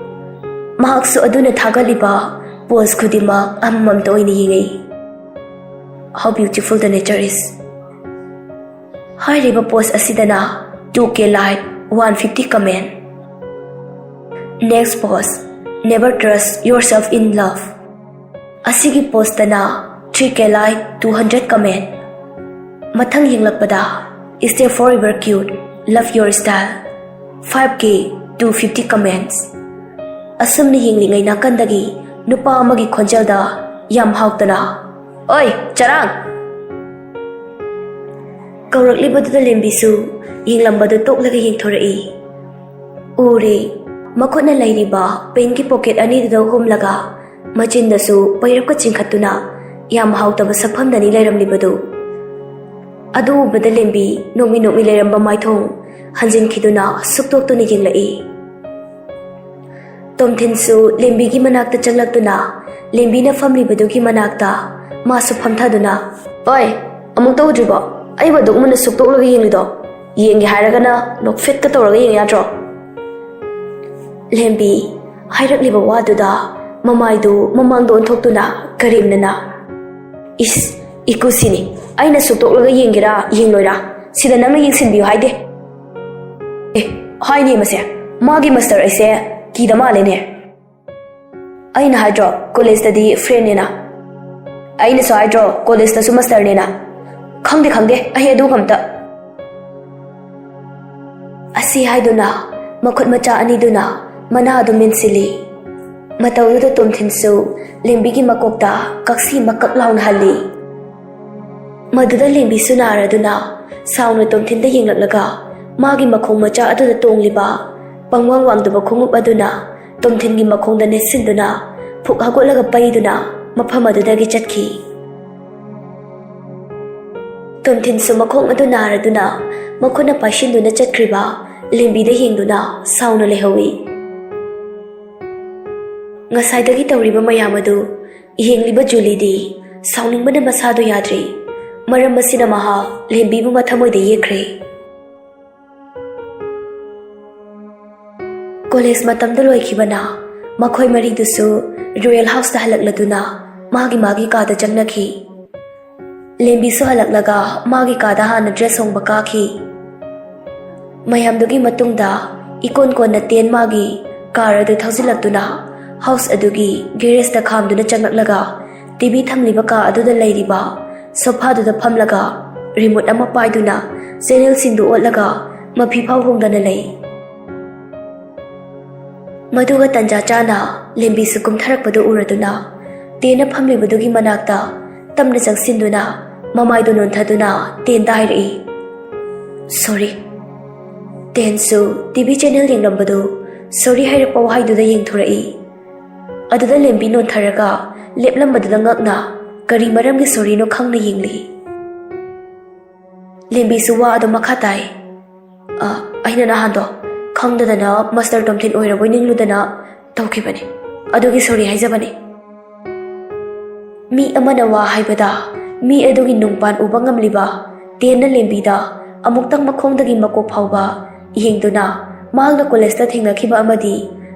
ꯃꯍꯥꯛꯁꯨ ꯑꯗꯨꯅ ꯊꯥꯒꯠꯂꯤꯕ ꯄꯣꯁ ꯈꯨꯗꯤꯡꯃꯛ ꯑꯃꯃꯝꯇ ꯑꯣꯏꯅ ꯌꯦꯡꯉꯛꯏ꯫ How beautiful the nature is꯫ ꯍꯥꯏꯔꯤꯕ ꯄꯣꯁ ꯑꯁꯤꯗꯅ "Two K like, one fifty comment. Next post, never trust yourself in love. ꯑꯁꯤꯒꯤ ꯄꯣꯁꯇꯅ three K like, two hundred comment. ꯃꯊꯪ ꯌꯦꯡꯂꯛꯄꯗ stay forever cute, love your style, five K two fifty comments. ꯑꯁꯨꯝꯅ ꯌꯦꯡꯂꯤꯉꯩ ꯅꯥꯀꯟꯗꯒꯤ ꯅꯨꯄꯥ ꯑꯃꯒꯤ ꯈꯣꯟꯖꯦꯜꯗ ꯌꯥꯝ ꯍꯥꯎꯇꯅ, "ꯑꯣꯏ, ꯆꯔꯥꯡ!" ꯀꯧꯔꯛꯂꯤꯕꯗꯨꯗ ꯂꯦꯝꯕꯤꯁꯨ ꯌꯦꯡꯂꯝꯕꯗꯨ ꯇꯣꯛꯂꯒ ꯌꯦꯡꯊꯣꯔꯛꯏ꯫ ꯎꯔꯦ, ꯃꯈꯨꯠꯅ ꯂꯩꯔꯤꯕ ꯄꯦꯟꯒꯤ ꯄꯣꯀꯦꯠ ꯑꯅꯤꯗꯨꯗ ꯍꯨꯝꯂꯒ ꯃꯆꯤꯟꯗꯁꯨ ꯄꯩꯔꯞꯀ ꯆꯤꯡꯈꯠꯇꯨꯅ ꯌꯥꯝ ꯍꯥꯎꯇꯕ ꯁꯛꯐꯝꯗꯅꯤ ꯂꯩꯔꯝꯂꯤꯕꯗꯨ꯫ ꯑꯗꯨ ꯎꯕꯗ ꯂꯦꯝꯕꯤ ꯅꯣꯛꯃꯤ ꯅꯣꯛꯃꯤ ꯂꯩꯔꯝꯕ ꯃꯥꯏꯊꯣꯡ ꯍꯟꯖꯤꯟꯈꯤꯗꯨꯅ ꯁꯨꯛꯇꯣꯛꯇꯨꯅ ꯌꯦꯡꯂꯛꯏ꯫ ꯇꯣꯝꯊꯤꯟꯁꯨ ꯂꯦꯝꯕꯤꯒꯤ ꯃꯅꯥꯛꯇ ꯆꯪꯂꯛꯇꯨꯅ ꯂꯦꯝꯕꯤꯅ ꯐꯝꯂꯤꯕꯗꯨꯒꯤ ꯃꯅꯥꯛꯇ ꯃꯥꯁꯨ ꯐꯝꯊꯗꯨꯅ, "ꯑꯣꯏ, ꯑꯃꯨꯛ ꯇꯧꯗ꯭ꯔꯤꯕꯣ? ꯑꯩꯕꯨ ꯑꯗꯨꯛ ꯃꯨꯟꯅ ꯁꯨꯛꯇꯣꯛꯂꯒ ꯌꯦꯡꯂꯤꯗꯣ? ꯌꯦꯡꯒꯦ ꯍꯥꯏꯔꯒꯅ ꯅꯣꯛꯐꯦꯠꯀ ꯇꯧꯔꯒ ꯌꯦꯡ ꯌꯥꯗ꯭ꯔꯣ?" ꯂꯦꯝꯕꯤ ꯍꯥꯏꯔꯛꯂꯤꯕ ꯋꯥꯗꯨꯗ ꯃꯃꯥꯏꯗꯨ ꯃꯃꯥꯡꯗ ꯑꯣꯟꯊꯣꯛꯇꯨꯅ ꯀꯔꯦꯝꯅꯅ, "ꯏꯁ, ꯏꯀꯨꯁꯤꯅꯤ, ꯑꯩꯅ ꯁꯨꯛꯇꯣꯛꯂꯒ ꯌꯦꯡꯒꯦꯔꯥ ꯌꯦꯡꯂꯣꯏꯔꯥ, ꯁꯤꯗ ꯅꯪꯅ ꯌꯦꯡꯁꯤꯟꯕꯤꯌꯨ ꯍꯥꯏꯗꯦ?" "ꯑꯦ, ꯍꯥꯏꯅꯦ ꯃꯁꯦ, ꯃꯥꯒꯤ ꯃꯁꯇꯔ ꯑꯩꯁꯦ ꯀꯤꯗ ꯃꯥꯜꯂꯦꯅꯦ꯫ ꯑꯩꯅ ꯍꯥꯏꯗ꯭ꯔꯣ ꯀꯣꯂꯦꯖꯇꯗꯤ ꯐ꯭ꯔꯦꯟꯅꯦꯅ? ꯑꯩꯅꯁꯨ ꯍꯥꯏꯗ꯭ꯔꯣ ꯀꯣꯂꯦꯖꯇꯁꯨ ꯃꯁꯇꯔꯅꯦꯅ? ꯈꯪꯗꯦ, ꯈꯪꯗꯦ, ꯑꯩ ꯑꯗꯨꯒ ꯑꯝꯇ..." ꯑꯁꯤ ꯍꯥꯏꯗꯨꯅ ꯃꯈꯨꯠ ꯃꯆꯥ ꯑꯅꯤꯗꯨꯅ ꯃꯅꯥ ꯑꯗꯨ ꯃꯦꯟꯁꯤꯜꯂꯤ꯫ ꯃꯇꯧꯗꯨꯗ ꯇꯣꯝꯊꯤꯟꯁꯨ ꯂꯦꯝꯕꯤꯒꯤ ꯃꯀꯣꯛꯇ ꯀꯛꯁꯤ ꯃꯀꯛ ꯂꯥꯎꯅ ꯍꯜꯂꯤ꯫ ꯃꯗꯨꯗ ꯂꯦꯝꯕꯤꯁꯨ ꯅꯥꯔꯗꯨꯅ ꯁꯥꯎꯅ ꯇꯣꯝꯊꯤꯟꯗ ꯌꯦꯡꯂꯛꯂꯒ ꯃꯥꯒꯤ ꯃꯈꯣꯡ ꯃꯆꯥ ꯑꯗꯨꯗ ꯇꯣꯡꯂꯤꯕ ꯄꯪꯋꯥꯡ ꯋꯥꯡꯗꯕ ꯈꯣꯡꯎꯞ ꯑꯗꯨꯅ ꯇꯣꯝꯊꯤꯟꯒꯤ ꯃꯈꯣꯡꯗ ꯅꯦꯠꯁꯤꯟꯗꯨꯅ ꯐꯨꯛ ꯍꯧꯒꯠꯂꯒ ꯄꯩꯗꯨꯅ ꯃꯐꯝ ꯑꯗꯨꯗꯒꯤ ꯆꯠꯈꯤ꯫ ꯇꯣꯝꯊꯤꯟꯁꯨ ꯃꯈꯣꯡ ꯑꯗꯨ ꯅꯥꯔꯗꯨꯅ ꯃꯈꯨꯠꯅ ꯄꯥꯏꯁꯤꯟꯗꯨꯅ ꯆꯠꯈ꯭ꯔꯤꯕ ꯂꯦꯝꯕꯤꯗ ꯌꯦꯡꯗꯨꯅ ꯁꯥꯎꯅ ꯂꯩꯍꯧꯏ꯫ ꯉꯁꯥꯏꯗꯒꯤ ꯇꯧꯔꯤꯕ ꯃꯌꯥꯝ ꯑꯗꯨ ꯌꯦꯡꯂꯤꯕ ꯖꯨꯂꯤꯗꯤ ꯁꯥꯎꯅꯤꯡꯕꯅ ꯃꯁꯥꯗꯨ ꯌꯥꯗ꯭ꯔꯤ꯫ ꯃꯔꯝ ꯑꯁꯤꯅ ꯃꯍꯥꯛ ꯂꯦꯝꯕꯤꯕꯨ ꯃꯊꯃꯣꯏꯗ ꯌꯦꯛꯈ꯭ꯔꯦ꯫ ꯀꯣꯂꯦꯖ ꯃꯇꯝꯗꯨ ꯂꯣꯏꯈꯤꯕꯅ ꯃꯈꯣꯏ ꯃꯔꯤꯗꯨꯁꯨ ꯔꯣꯌꯦꯜ ꯍꯥꯎꯁꯇ ꯍꯜꯂꯛꯂꯗꯨꯅ ꯃꯥꯒꯤ ꯃꯥꯒꯤ ꯀꯥꯗ ꯆꯪꯅꯈꯤ꯫ ꯂꯦꯝꯕꯤꯁꯨ ꯍꯜꯂꯛꯂꯒ ꯃꯥꯒꯤ ꯀꯥꯗ ꯍꯥꯟꯅ ꯗ꯭ꯔꯦꯁ ꯍꯣꯡꯕ ꯀꯥꯈꯤ꯫ ꯃꯌꯥꯝꯗꯨꯒꯤ ꯃꯇꯨꯡꯗ ꯏꯀꯣꯟ ꯀꯣꯟꯅ ꯇꯦꯟ ꯃꯥꯒꯤ ꯀꯥꯔ ꯑꯗꯨ ꯊꯧꯖꯤꯜꯂꯛꯇꯨꯅ ꯍꯥꯎꯁ ꯑꯗꯨꯒꯤ ꯒꯦꯔꯦꯖꯇ ꯈꯥꯝꯗꯨꯅ ꯆꯪꯂꯛꯂꯒ ꯇꯤꯚꯤ ꯊꯝꯂꯤꯕ ꯀꯥ ꯑꯗꯨꯗ ꯂꯩꯔꯤꯕ ꯁꯣꯐꯥꯗꯨꯗ ꯐꯝꯂꯒ ꯔꯤꯃꯣꯠ ꯑꯃ ꯄꯥꯏꯗꯨꯅ ꯆꯦꯅꯦꯜꯁꯤꯡꯗꯨ ꯑꯣꯠꯂꯒ ꯃꯐꯤ ꯐꯥꯎ ꯍꯣꯡꯗꯅ ꯂꯩ꯫ ꯃꯗꯨꯒ ꯇꯟꯖꯥ ꯆꯥꯅ ꯂꯦꯝꯕꯤꯁꯨ ꯀꯨꯝꯊꯔꯛꯄꯗꯨ ꯎꯔꯗꯨꯅ ꯇꯦꯟꯅ ꯐꯝꯂꯤꯕꯗꯨꯒꯤ ꯃꯅꯥꯛꯇ ꯇꯞꯅ ꯆꯪꯁꯤꯟꯗꯨꯅ ꯃꯃꯥꯏꯗꯨ ꯅꯣꯟꯊꯗꯨꯅ ꯇꯦꯟꯗ ꯍꯥꯏꯔꯛꯏ, "ꯁꯣꯔꯤ꯫" ꯇꯦꯟꯁꯨ ꯇꯤꯚꯤ ꯆꯦꯅꯦꯜ ꯌꯦꯡꯂꯝꯕꯗꯨ ꯁꯣꯔꯤ ꯍꯥꯏꯔꯛꯄ ꯋꯥꯍꯩꯗꯨꯗ ꯌꯦꯡꯊꯣꯔꯛꯏ꯫ ꯑꯗꯨꯗ ꯂꯦꯝꯕꯤ ꯅꯣꯟꯊꯔꯒ ꯂꯦꯞꯂꯝꯕꯗꯨꯗ ꯉꯛꯅ ꯀꯔꯤ ꯃꯔꯝꯒꯤ ꯁꯣꯔꯤꯅꯣ ꯈꯪꯅ ꯌꯦꯡꯂꯤ꯫ ꯂꯦꯝꯕꯤꯁꯨ ꯋꯥ ꯑꯗꯨ ꯃꯈꯥ ꯇꯥꯏ, "ꯑ, ꯑꯩꯅ ꯅꯍꯥꯟꯗꯣ ꯈꯪꯗꯗꯅ ꯃꯥꯁꯇꯔ ꯇꯣꯝꯊꯤꯟ ꯑꯣꯏꯔꯕꯣꯏ ꯅꯤꯡꯂꯨꯗꯅ ꯇꯧꯈꯤꯕꯅꯤ꯫ ꯑꯗꯨꯒꯤ ꯁꯣꯔꯤ ꯍꯥꯏꯖꯕꯅꯤ꯫" ꯃꯤ ꯑꯃꯅ ꯋꯥ ꯍꯥꯏꯕꯗ ꯃꯤ ꯑꯗꯨꯒꯤ ꯅꯨꯡꯄꯥꯟ ꯎꯕ ꯉꯝꯂꯤꯕ ꯇꯦꯟꯅ ꯂꯦꯝꯕꯤꯗ ꯑꯃꯨꯛꯇꯪ ꯃꯈꯣꯡꯗꯒꯤ ꯃꯀꯣꯛ ꯐꯥꯎꯕ ꯌꯦꯡꯗꯨꯅ ꯃꯍꯥꯛꯅ ꯀꯣꯂꯦꯖꯇ ꯊꯦꯡꯅꯈꯤꯕ ꯑꯃꯗꯤ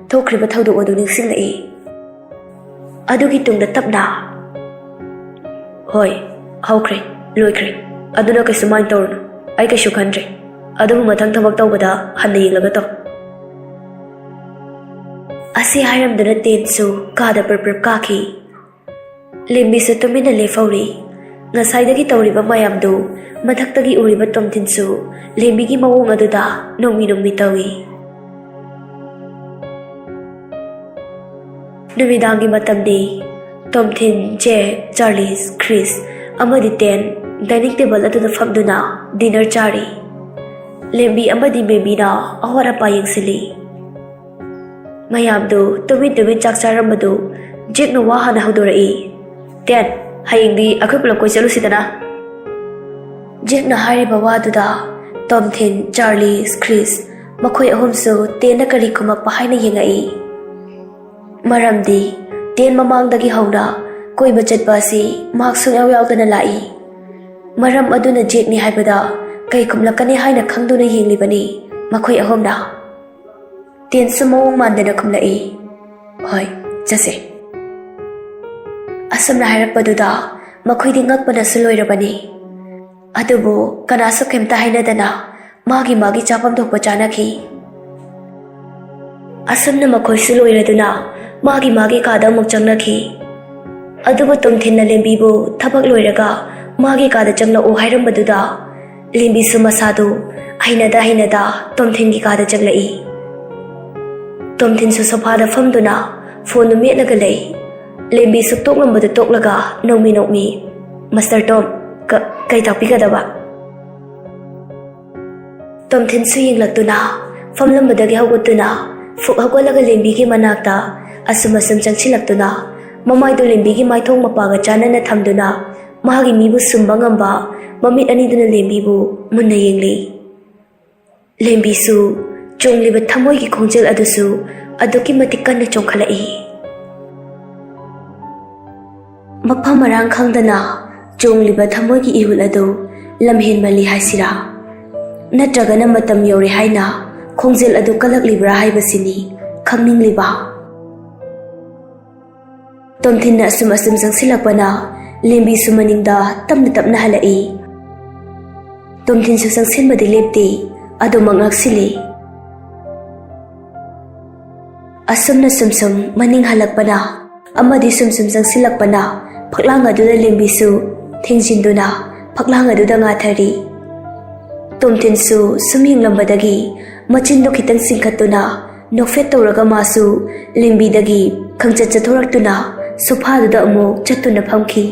ꯊꯣꯛꯈ꯭ꯔꯤꯕ ꯊꯧꯗꯣꯛ ꯑꯗꯨ ꯅꯤꯡꯁꯤꯡꯂꯛꯏ꯫ ꯑꯗꯨꯒꯤ ꯇꯨꯡꯗ ꯇꯞꯅ, "ꯍꯣꯏ, ꯍꯧꯈ꯭ꯔꯦ, ꯂꯣꯏꯈ꯭ꯔꯦ꯫ ꯑꯗꯨꯅ ꯀꯩꯁꯨ ꯃꯥꯏꯟ ꯇꯧꯔꯨꯅꯨ꯫ ꯑꯩ ꯀꯩꯁꯨ ꯈꯟꯗ꯭ꯔꯦ꯫ ꯑꯗꯨꯕꯨ ꯃꯊꯪ ꯊꯕꯛ ꯇꯧꯕꯗ ꯍꯟꯅ ꯌꯦꯡꯂꯒ ꯇꯧ꯫" ꯑꯁꯤ ꯍꯥꯏꯔꯝꯗꯨꯅ ꯇꯦꯟꯁꯨ ꯀꯥꯗ ꯄ꯭ꯔꯞ ꯄ꯭ꯔꯞ ꯀꯥꯈꯤ꯫ ꯂꯦꯝꯕꯤꯁꯨ ꯇꯨꯃꯤꯟꯅ ꯂꯦꯞꯍꯧꯔꯤ꯫ ꯉꯁꯥꯏꯗꯒꯤ ꯇꯧꯔꯤꯕ ꯃꯌꯥꯝꯗꯨ ꯃꯊꯛꯇꯒꯤ ꯎꯔꯤꯕ ꯇꯣꯝꯊꯤꯟꯁꯨ ꯂꯦꯝꯕꯤꯒꯤ ꯃꯑꯣꯡ ꯑꯗꯨꯗ ꯅꯣꯡꯃꯤ ꯅꯣꯡꯃꯤ ꯇꯧꯏ꯫ ꯅꯨꯃꯤꯗꯥꯡꯒꯤ ꯃꯇꯝꯅꯤ꯫ ꯇꯣꯝꯊꯤꯟ, ꯖꯦꯛ, ꯆꯥꯔꯂꯤꯁ, ꯈ꯭ꯔꯤꯁ ꯑꯃꯗꯤ ꯇꯦꯟ ꯗꯥꯏꯅꯤꯡ ꯇꯦꯕꯜ ꯑꯗꯨꯗ ꯐꯝꯗꯨꯅ ꯗꯤꯅꯔ ꯆꯥꯔꯤ꯫ ꯂꯦꯝꯕꯤ ꯑꯃꯗꯤ ꯃꯦꯃꯤꯅ ꯑꯋꯥꯠ ꯑꯄꯥ ꯌꯦꯡꯁꯤꯜꯂꯤ꯫ ꯃꯌꯥꯝꯗꯨ ꯇꯨꯃꯤꯟ ꯇꯨꯃꯤꯟ ꯆꯥꯛ ꯆꯥꯔꯝꯕꯗꯨ ꯖꯦꯛꯅ ꯋꯥ ꯍꯥꯟꯅ ꯍꯧꯗꯣꯔꯛꯏ꯫ "ꯇꯦꯟ, ꯍꯌꯦꯡꯗꯤ ꯑꯩꯈꯣꯏ ꯄꯨꯂꯞ ꯀꯣꯏ ꯆꯠꯂꯨꯁꯤꯗꯅ?" ꯖꯦꯛꯅ ꯍꯥꯏꯔꯤꯕ ꯋꯥꯗꯨꯗ ꯇꯣꯝꯊꯤꯟ, ꯆꯥꯔꯂꯤꯁ, ꯈ꯭ꯔꯤꯁ ꯃꯈꯣꯏ ꯑꯍꯨꯝꯁꯨ ꯇꯦꯟꯅ ꯀꯔꯤ ꯈꯨꯝꯃꯛꯄ ꯍꯥꯏꯅ ꯌꯦꯡꯉꯛꯏ꯫ ꯃꯔꯝꯗꯤ ꯇꯦꯟ ꯃꯃꯥꯡꯗꯒꯤ ꯍꯧꯅ ꯀꯣꯏꯕ ꯆꯠꯄ ꯑꯁꯤ ꯃꯍꯥꯛ ꯁꯨꯡꯌꯥꯎ ꯌꯥꯎꯗꯅ ꯂꯥꯛꯏ꯫ ꯃꯔꯝ ꯑꯗꯨꯅ ꯖꯦꯛꯅꯤ ꯍꯥꯏꯕꯗ ꯀꯩ ꯈꯨꯝꯂꯛꯀꯅꯤ ꯍꯥꯏꯅ ꯈꯪꯗꯨꯅ ꯌꯦꯡꯂꯤꯕꯅꯤ ꯃꯈꯣꯏ ꯑꯍꯨꯝꯅ꯫ ꯇꯦꯟꯁꯨ ꯃꯑꯣꯡ ꯃꯥꯟꯗꯅ ꯈꯨꯝꯂꯛꯏ, "ꯍꯣꯏ, ꯆꯠꯁꯦ꯫" ꯑꯁꯨꯝꯅ ꯍꯥꯏꯔꯛꯄꯗꯨꯗ ꯃꯈꯣꯏꯗꯤ ꯉꯛꯄꯅꯁꯨ ꯂꯣꯏꯔꯕꯅꯤ꯫ ꯑꯗꯨꯕꯨ ꯀꯅꯥꯁꯨ ꯀꯩꯝꯇ ꯍꯥꯏꯅꯗꯅ ꯃꯥꯒꯤ ꯃꯥꯒꯤ ꯆꯥꯐꯝ ꯊꯣꯛꯄ ꯆꯥꯅꯈꯤ꯫ ꯑꯁꯨꯝꯅ ꯃꯈꯣꯏꯁꯨ ꯂꯣꯏꯔꯗꯨꯅ ꯃꯥꯒꯤ ꯃꯥꯒꯤ ꯀꯥꯗ ꯑꯃꯨꯛ ꯆꯪꯅꯈꯤ꯫ ꯑꯗꯨꯕꯨ ꯇꯣꯝꯊꯤꯟꯅ ꯂꯦꯝꯕꯤꯕꯨ ꯊꯕꯛ ꯂꯣꯏꯔꯒ ꯃꯥꯒꯤ ꯀꯥꯗ ꯆꯪꯂꯛꯎ ꯍꯥꯏꯔꯝꯕꯗꯨꯗ, ꯂꯦꯝꯕꯤꯁꯨ ꯃꯁꯥꯗꯨ ꯍꯩꯅꯗ ꯍꯩꯅꯗ ꯇꯣꯝꯊꯤꯟꯒꯤ ꯀꯥꯗ ꯆꯪꯂꯛꯏ꯫ ꯇꯣꯝꯊꯤꯟꯁꯨ ꯁꯣꯐꯥꯗ ꯐꯝꯗꯨꯅ ꯐꯣꯟꯗꯨ ꯃꯦꯠꯂꯒ ꯂꯩ꯫ ꯂꯦꯝꯕꯤꯁꯨ ꯇꯣꯛꯂꯝꯕꯗꯨ ꯇꯣꯛꯂꯒ ꯅꯣꯛꯃꯤ ꯅꯣꯛꯃꯤ, "ꯃꯥꯁꯇꯔ ꯇꯣꯝ, ꯀ-, ꯀꯩ ꯇꯥꯛꯄꯤꯒꯗꯕ?" ꯇꯣꯝꯊꯤꯟꯁꯨ ꯌꯦꯡꯂꯛꯇꯨꯅ, ꯐꯝꯂꯝꯕꯗꯒꯤ ꯍꯧꯒꯠꯇꯨꯅ, ꯐꯨꯛ ꯍꯧꯒꯠꯂꯒ ꯂꯦꯝꯕꯤꯒꯤ ꯃꯅꯥꯛꯇ ꯑꯁꯨꯝ ꯑꯁꯨꯝ ꯆꯪꯁꯤꯜꯂꯛꯇꯨꯅ, ꯃꯃꯥꯏꯗꯨ ꯂꯦꯝꯕꯤꯒꯤ ꯃꯥꯏꯊꯣꯡ ꯃꯄꯥꯒ ꯆꯥꯟꯅꯅ ꯊꯝꯗꯨꯅ, ꯃꯥꯒꯤ ꯃꯤꯕꯨ ꯁꯨꯝꯕ ꯉꯝꯕ ꯃꯃꯤꯠ ꯑꯅꯤꯗꯨꯅ ꯂꯦꯝꯕꯤꯕꯨ ꯃꯨꯟꯅ ꯌꯦꯡꯂꯤ꯫ ꯂꯦꯝꯕꯤꯁꯨ ꯆꯣꯡꯂꯤꯕ ꯊꯃꯣꯏꯒꯤ ꯈꯣꯡꯖꯦꯜ ꯑꯗꯨꯁꯨ ꯑꯗꯨꯛꯀꯤ ꯃꯇꯤꯛ ꯀꯟꯅ ꯆꯣꯡꯈꯠꯂꯛꯏ꯫ ꯃꯐꯝ ꯃꯔꯥꯡ ꯈꯪꯗꯅ ꯆꯣꯡꯂꯤꯕ ꯊꯃꯣꯏꯒꯤ ꯏꯍꯨꯜ ꯑꯗꯨ ꯂꯝꯍꯦꯟꯃꯜꯂꯤ ꯍꯥꯏꯁꯤꯔꯥ? ꯅꯠꯇ꯭ꯔꯒꯅ ꯃꯇꯝ ꯌꯧꯔꯦ ꯍꯥꯏꯅ ꯈꯣꯡꯖꯦꯜ ꯑꯗꯨ ꯀꯜꯂꯛꯂꯤꯕ꯭ꯔꯥ ꯍꯥꯏꯕꯁꯤꯅꯤ ꯈꯪꯅꯤꯡꯂꯤꯕ꯫ ꯇꯣꯝꯊꯤꯟꯅ ꯑꯁꯨꯝ ꯑꯁꯨꯝ ꯆꯪꯁꯤꯜꯂꯛꯄꯅ ꯂꯦꯝꯕꯤꯁꯨ ꯃꯅꯤꯡꯗ ꯇꯞꯅ ꯇꯞꯅ ꯍꯜꯂꯛꯏ꯫ ꯇꯣꯝꯊꯤꯟꯁꯨ ꯆꯪꯁꯤꯟꯕꯗꯤ ꯂꯦꯞꯇꯦ, ꯑꯗꯨꯃꯛ ꯉꯥꯛꯁꯤꯜꯂꯤ꯫ ꯑꯁꯨꯝꯅ ꯁꯨꯝ ꯁꯨꯝ ꯃꯅꯤꯡ ꯍꯜꯂꯛꯄꯅ ꯑꯃꯗꯤ ꯁꯨꯝ ꯁꯨꯝ ꯆꯪꯁꯤꯜꯂꯛꯄꯅ ꯐꯛꯂꯥꯡ ꯑꯗꯨꯗ ꯂꯦꯝꯕꯤꯁꯨ ꯊꯦꯡꯖꯤꯟꯗꯨꯅ ꯐꯛꯂꯥꯡ ꯑꯗꯨꯗ ꯉꯥꯊꯔꯤ꯫ ꯇꯣꯝꯊꯤꯟꯁꯨ ꯁꯨꯝ ꯌꯦꯡꯂꯝꯕꯗꯒꯤ ꯃꯆꯤꯟꯗꯨ ꯈꯤꯇꯪ ꯆꯤꯡꯈꯠꯇꯨꯅ ꯅꯣꯛꯐꯦꯠ ꯇꯧꯔꯒ ꯃꯥꯁꯨ ꯂꯦꯝꯕꯤꯗꯒꯤ ꯈꯪꯆꯠ ꯆꯠꯊꯣꯔꯛꯇꯨꯅ ꯁꯣꯐꯥꯗꯨꯗ ꯑꯃꯨꯛ ꯆꯠꯇꯨꯅ ꯐꯝꯈꯤ꯫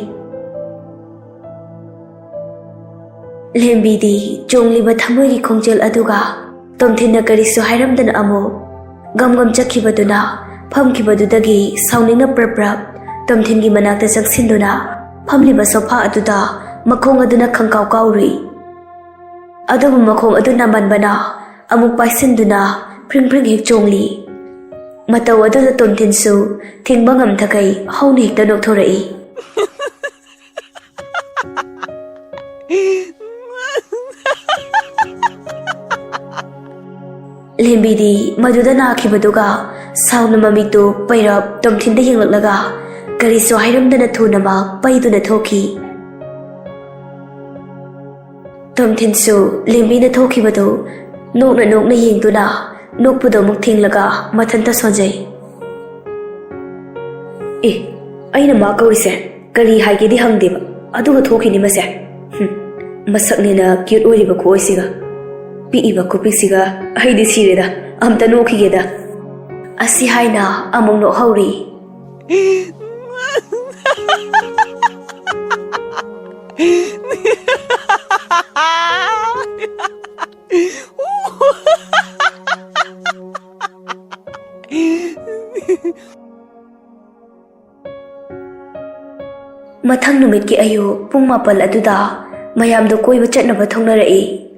ꯂꯦꯝꯕꯤꯗꯤ ꯆꯣꯡꯂꯤꯕ ꯊꯃꯣꯏꯒꯤ ꯈꯣꯡꯖꯦꯜ ꯑꯗꯨꯒ ꯇꯣꯝꯊꯤꯟꯅ ꯀꯔꯤꯁꯨ ꯍꯥꯏꯔꯝꯗꯅ ꯑꯃꯨꯛ ꯒꯝ ꯒꯝ ꯆꯠꯈꯤꯕꯗꯨꯅ ꯐꯝꯈꯤꯕꯗꯨꯗꯒꯤ ꯁꯥꯎꯅꯤꯡꯅ ꯄ꯭ꯔꯞ ꯄ꯭ꯔꯞ ꯇꯣꯝꯊꯤꯟꯒꯤ ꯃꯅꯥꯛꯇ ꯆꯪꯁꯤꯟꯗꯨꯅ ꯐꯝꯂꯤꯕ ꯁꯣꯐꯥ ꯑꯗꯨꯗ ꯃꯈꯣꯡ ꯑꯗꯨꯅ ꯈꯪꯀꯥꯎ ꯀꯥꯎꯔꯨꯏ꯫ ꯑꯗꯨꯕꯨ ꯃꯈꯣꯡ ꯑꯗꯨ ꯅꯥꯃꯟꯕꯅ ꯑꯃꯨꯛ ꯄꯥꯏꯁꯤꯟꯗꯨꯅ ꯐ꯭ꯔꯤꯡ ꯐ꯭ꯔꯤꯡ ꯍꯦꯛ ꯆꯣꯡꯂꯤ꯫ ꯃꯇꯧ ꯑꯗꯨꯗ ꯇꯣꯝꯊꯤꯟꯁꯨ ꯊꯤꯡꯕ ꯉꯝꯗꯈꯩ ꯍꯧꯅ ꯍꯦꯛꯇ ꯅꯣꯛꯊꯣꯔꯛꯏ꯫ ꯂꯦꯝꯕꯤꯗꯤ ꯃꯗꯨꯗ ꯅꯥꯈꯤꯕꯗꯨꯒ ꯁꯥꯎꯅ ꯃꯃꯤꯠꯇꯨ ꯄꯩꯔꯞ ꯇꯣꯝꯊꯤꯟꯗ ꯌꯦꯡꯂꯛꯂꯒ ꯀꯔꯤꯁꯨ ꯍꯥꯏꯔꯝꯗꯅ ꯊꯨꯅꯃꯛ ꯄꯩꯗꯨꯅ ꯊꯣꯛꯈꯤ꯫ ꯇꯣꯝꯊꯤꯟꯁꯨ ꯂꯦꯝꯕꯤꯅ ꯊꯣꯛꯈꯤꯕꯗꯨ ꯅꯣꯛꯅ ꯅꯣꯛꯅ ꯌꯦꯡꯗꯨꯅ ꯅꯣꯛꯄꯗꯣ ꯑꯃꯨꯛ ꯊꯤꯡꯂꯒ ꯃꯊꯟꯇ ꯁꯣꯟꯖꯩ꯫ "ꯑꯦ, ꯑꯩꯅ ꯃꯥ ꯀꯧꯔꯤꯁꯦ ꯀꯔꯤ ꯍꯥꯏꯒꯦꯗꯤ ꯍꯪꯗꯦꯕ, ꯑꯗꯨꯒ ꯊꯣꯛꯈꯤꯅꯤ ꯃꯁꯦ꯫ ꯍꯨꯝ, ꯃꯁꯛꯅꯦꯅ ꯀ꯭ꯌꯨꯠ ꯑꯣꯏꯔꯤꯕ ꯈꯨꯑꯣꯏꯁꯤꯒ, ꯄꯤꯛꯏꯕ ꯈꯨꯄꯤꯛꯁꯤꯒ꯫ ꯑꯩꯗꯤ ꯁꯤꯔꯦꯗ, ꯑꯝꯇ ꯅꯣꯛꯈꯤꯒꯦꯗ"꯫ ꯑꯁꯤ ꯍꯥꯏꯅ ꯑꯃꯨꯛ ꯅꯣꯛꯍꯧꯔꯤ꯫ ꯃꯊꯪ ꯅꯨꯃꯤꯠꯀꯤ ꯑꯌꯨꯛ ꯄꯨꯡ ꯃꯥꯄꯜ ꯑꯗꯨꯗ ꯃꯌꯥꯝꯗꯣ ꯀꯣꯏꯕ ꯆꯠꯅꯕ ꯊꯧꯅꯔꯛꯏ꯫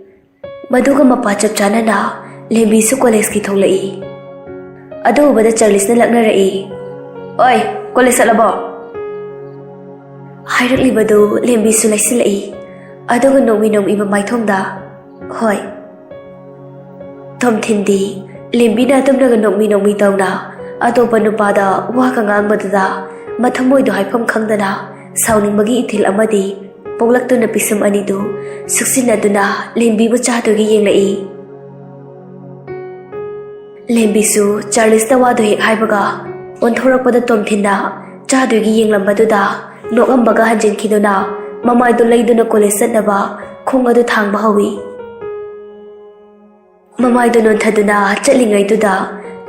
ꯃꯗꯨꯒ ꯃꯄꯥ ꯆꯞ ꯆꯥꯅꯅ ꯂꯦꯝꯕꯤꯁꯨ ꯀꯣꯂꯦꯖꯀꯤ ꯊꯣꯛꯂꯛꯏ꯫ ꯑꯗꯨ ꯎꯕꯗ ꯆꯥꯔꯂꯤꯁꯅ ꯂꯛꯅꯔꯛꯏ, "ꯑꯣꯏ, ꯀꯣꯂꯦꯖ ꯆꯠꯂꯕꯣ?" ꯍꯥꯏꯔꯛꯂꯤꯕꯗꯨ ꯂꯦꯝꯕꯤꯁꯨ ꯂꯩꯁꯤꯜꯂꯛꯏ꯫ ꯑꯗꯨꯒ ꯅꯣꯡꯃꯤ ꯅꯣꯡꯃꯤ ꯃꯃꯥꯏꯊꯣꯡꯗ, "ꯍꯣꯏ"꯫ ꯇꯣꯝꯊꯤꯟꯗꯤ ꯂꯦꯝꯕꯤꯅ ꯑꯗꯨꯝꯅꯒ ꯅꯣꯛꯃꯤ ꯅꯣꯛꯃꯤ ꯇꯧꯅ ꯑꯇꯣꯞꯄ ꯅꯨꯄꯥꯗ ꯋꯥꯒ ꯉꯥꯡꯕꯗꯨꯗ ꯃꯊꯃꯣꯏꯗꯣ ꯍꯥꯏꯐꯝ ꯈꯪꯗꯅ ꯁꯥꯎꯅꯤꯡꯕꯒꯤ ꯏꯊꯤꯜ ꯑꯃꯗꯤ ꯄꯣꯛꯂꯛꯇꯨꯅ ꯄꯤꯁꯨꯝ ꯑꯅꯤꯗꯨ ꯁꯨꯛꯆꯤꯟꯅꯗꯨꯅ ꯂꯦꯝꯕꯤꯕꯨ ꯆꯥꯗꯨꯒꯤ ꯌꯦꯡꯂꯛꯏ꯫ ꯂꯦꯝꯕꯤꯁꯨ ꯆꯥꯔꯂꯤꯁꯇ ꯋꯥꯗꯨ ꯍꯦꯛ ꯍꯥꯏꯕꯒ ꯑꯣꯟꯊꯣꯔꯛꯄꯗ ꯇꯣꯝꯊꯤꯟꯅ ꯆꯥꯗꯨꯒꯤ ꯌꯦꯡꯂꯝꯕꯗꯨꯗ ꯅꯣꯛꯂꯝꯕꯒ ꯍꯟꯖꯤꯟꯈꯤꯗꯨꯅ ꯃꯃꯥꯏꯗꯨ ꯂꯩꯗꯨꯅ ꯀꯣꯂꯦꯖ ꯆꯠꯅꯕ ꯈꯣꯡ ꯑꯗꯨ ꯊꯥꯡꯕ ꯍꯧꯏ꯫ ꯃꯃꯥꯏꯗꯨ ꯅꯣꯟꯊꯗꯨꯅ ꯆꯠꯂꯤꯉꯩꯗꯨꯗ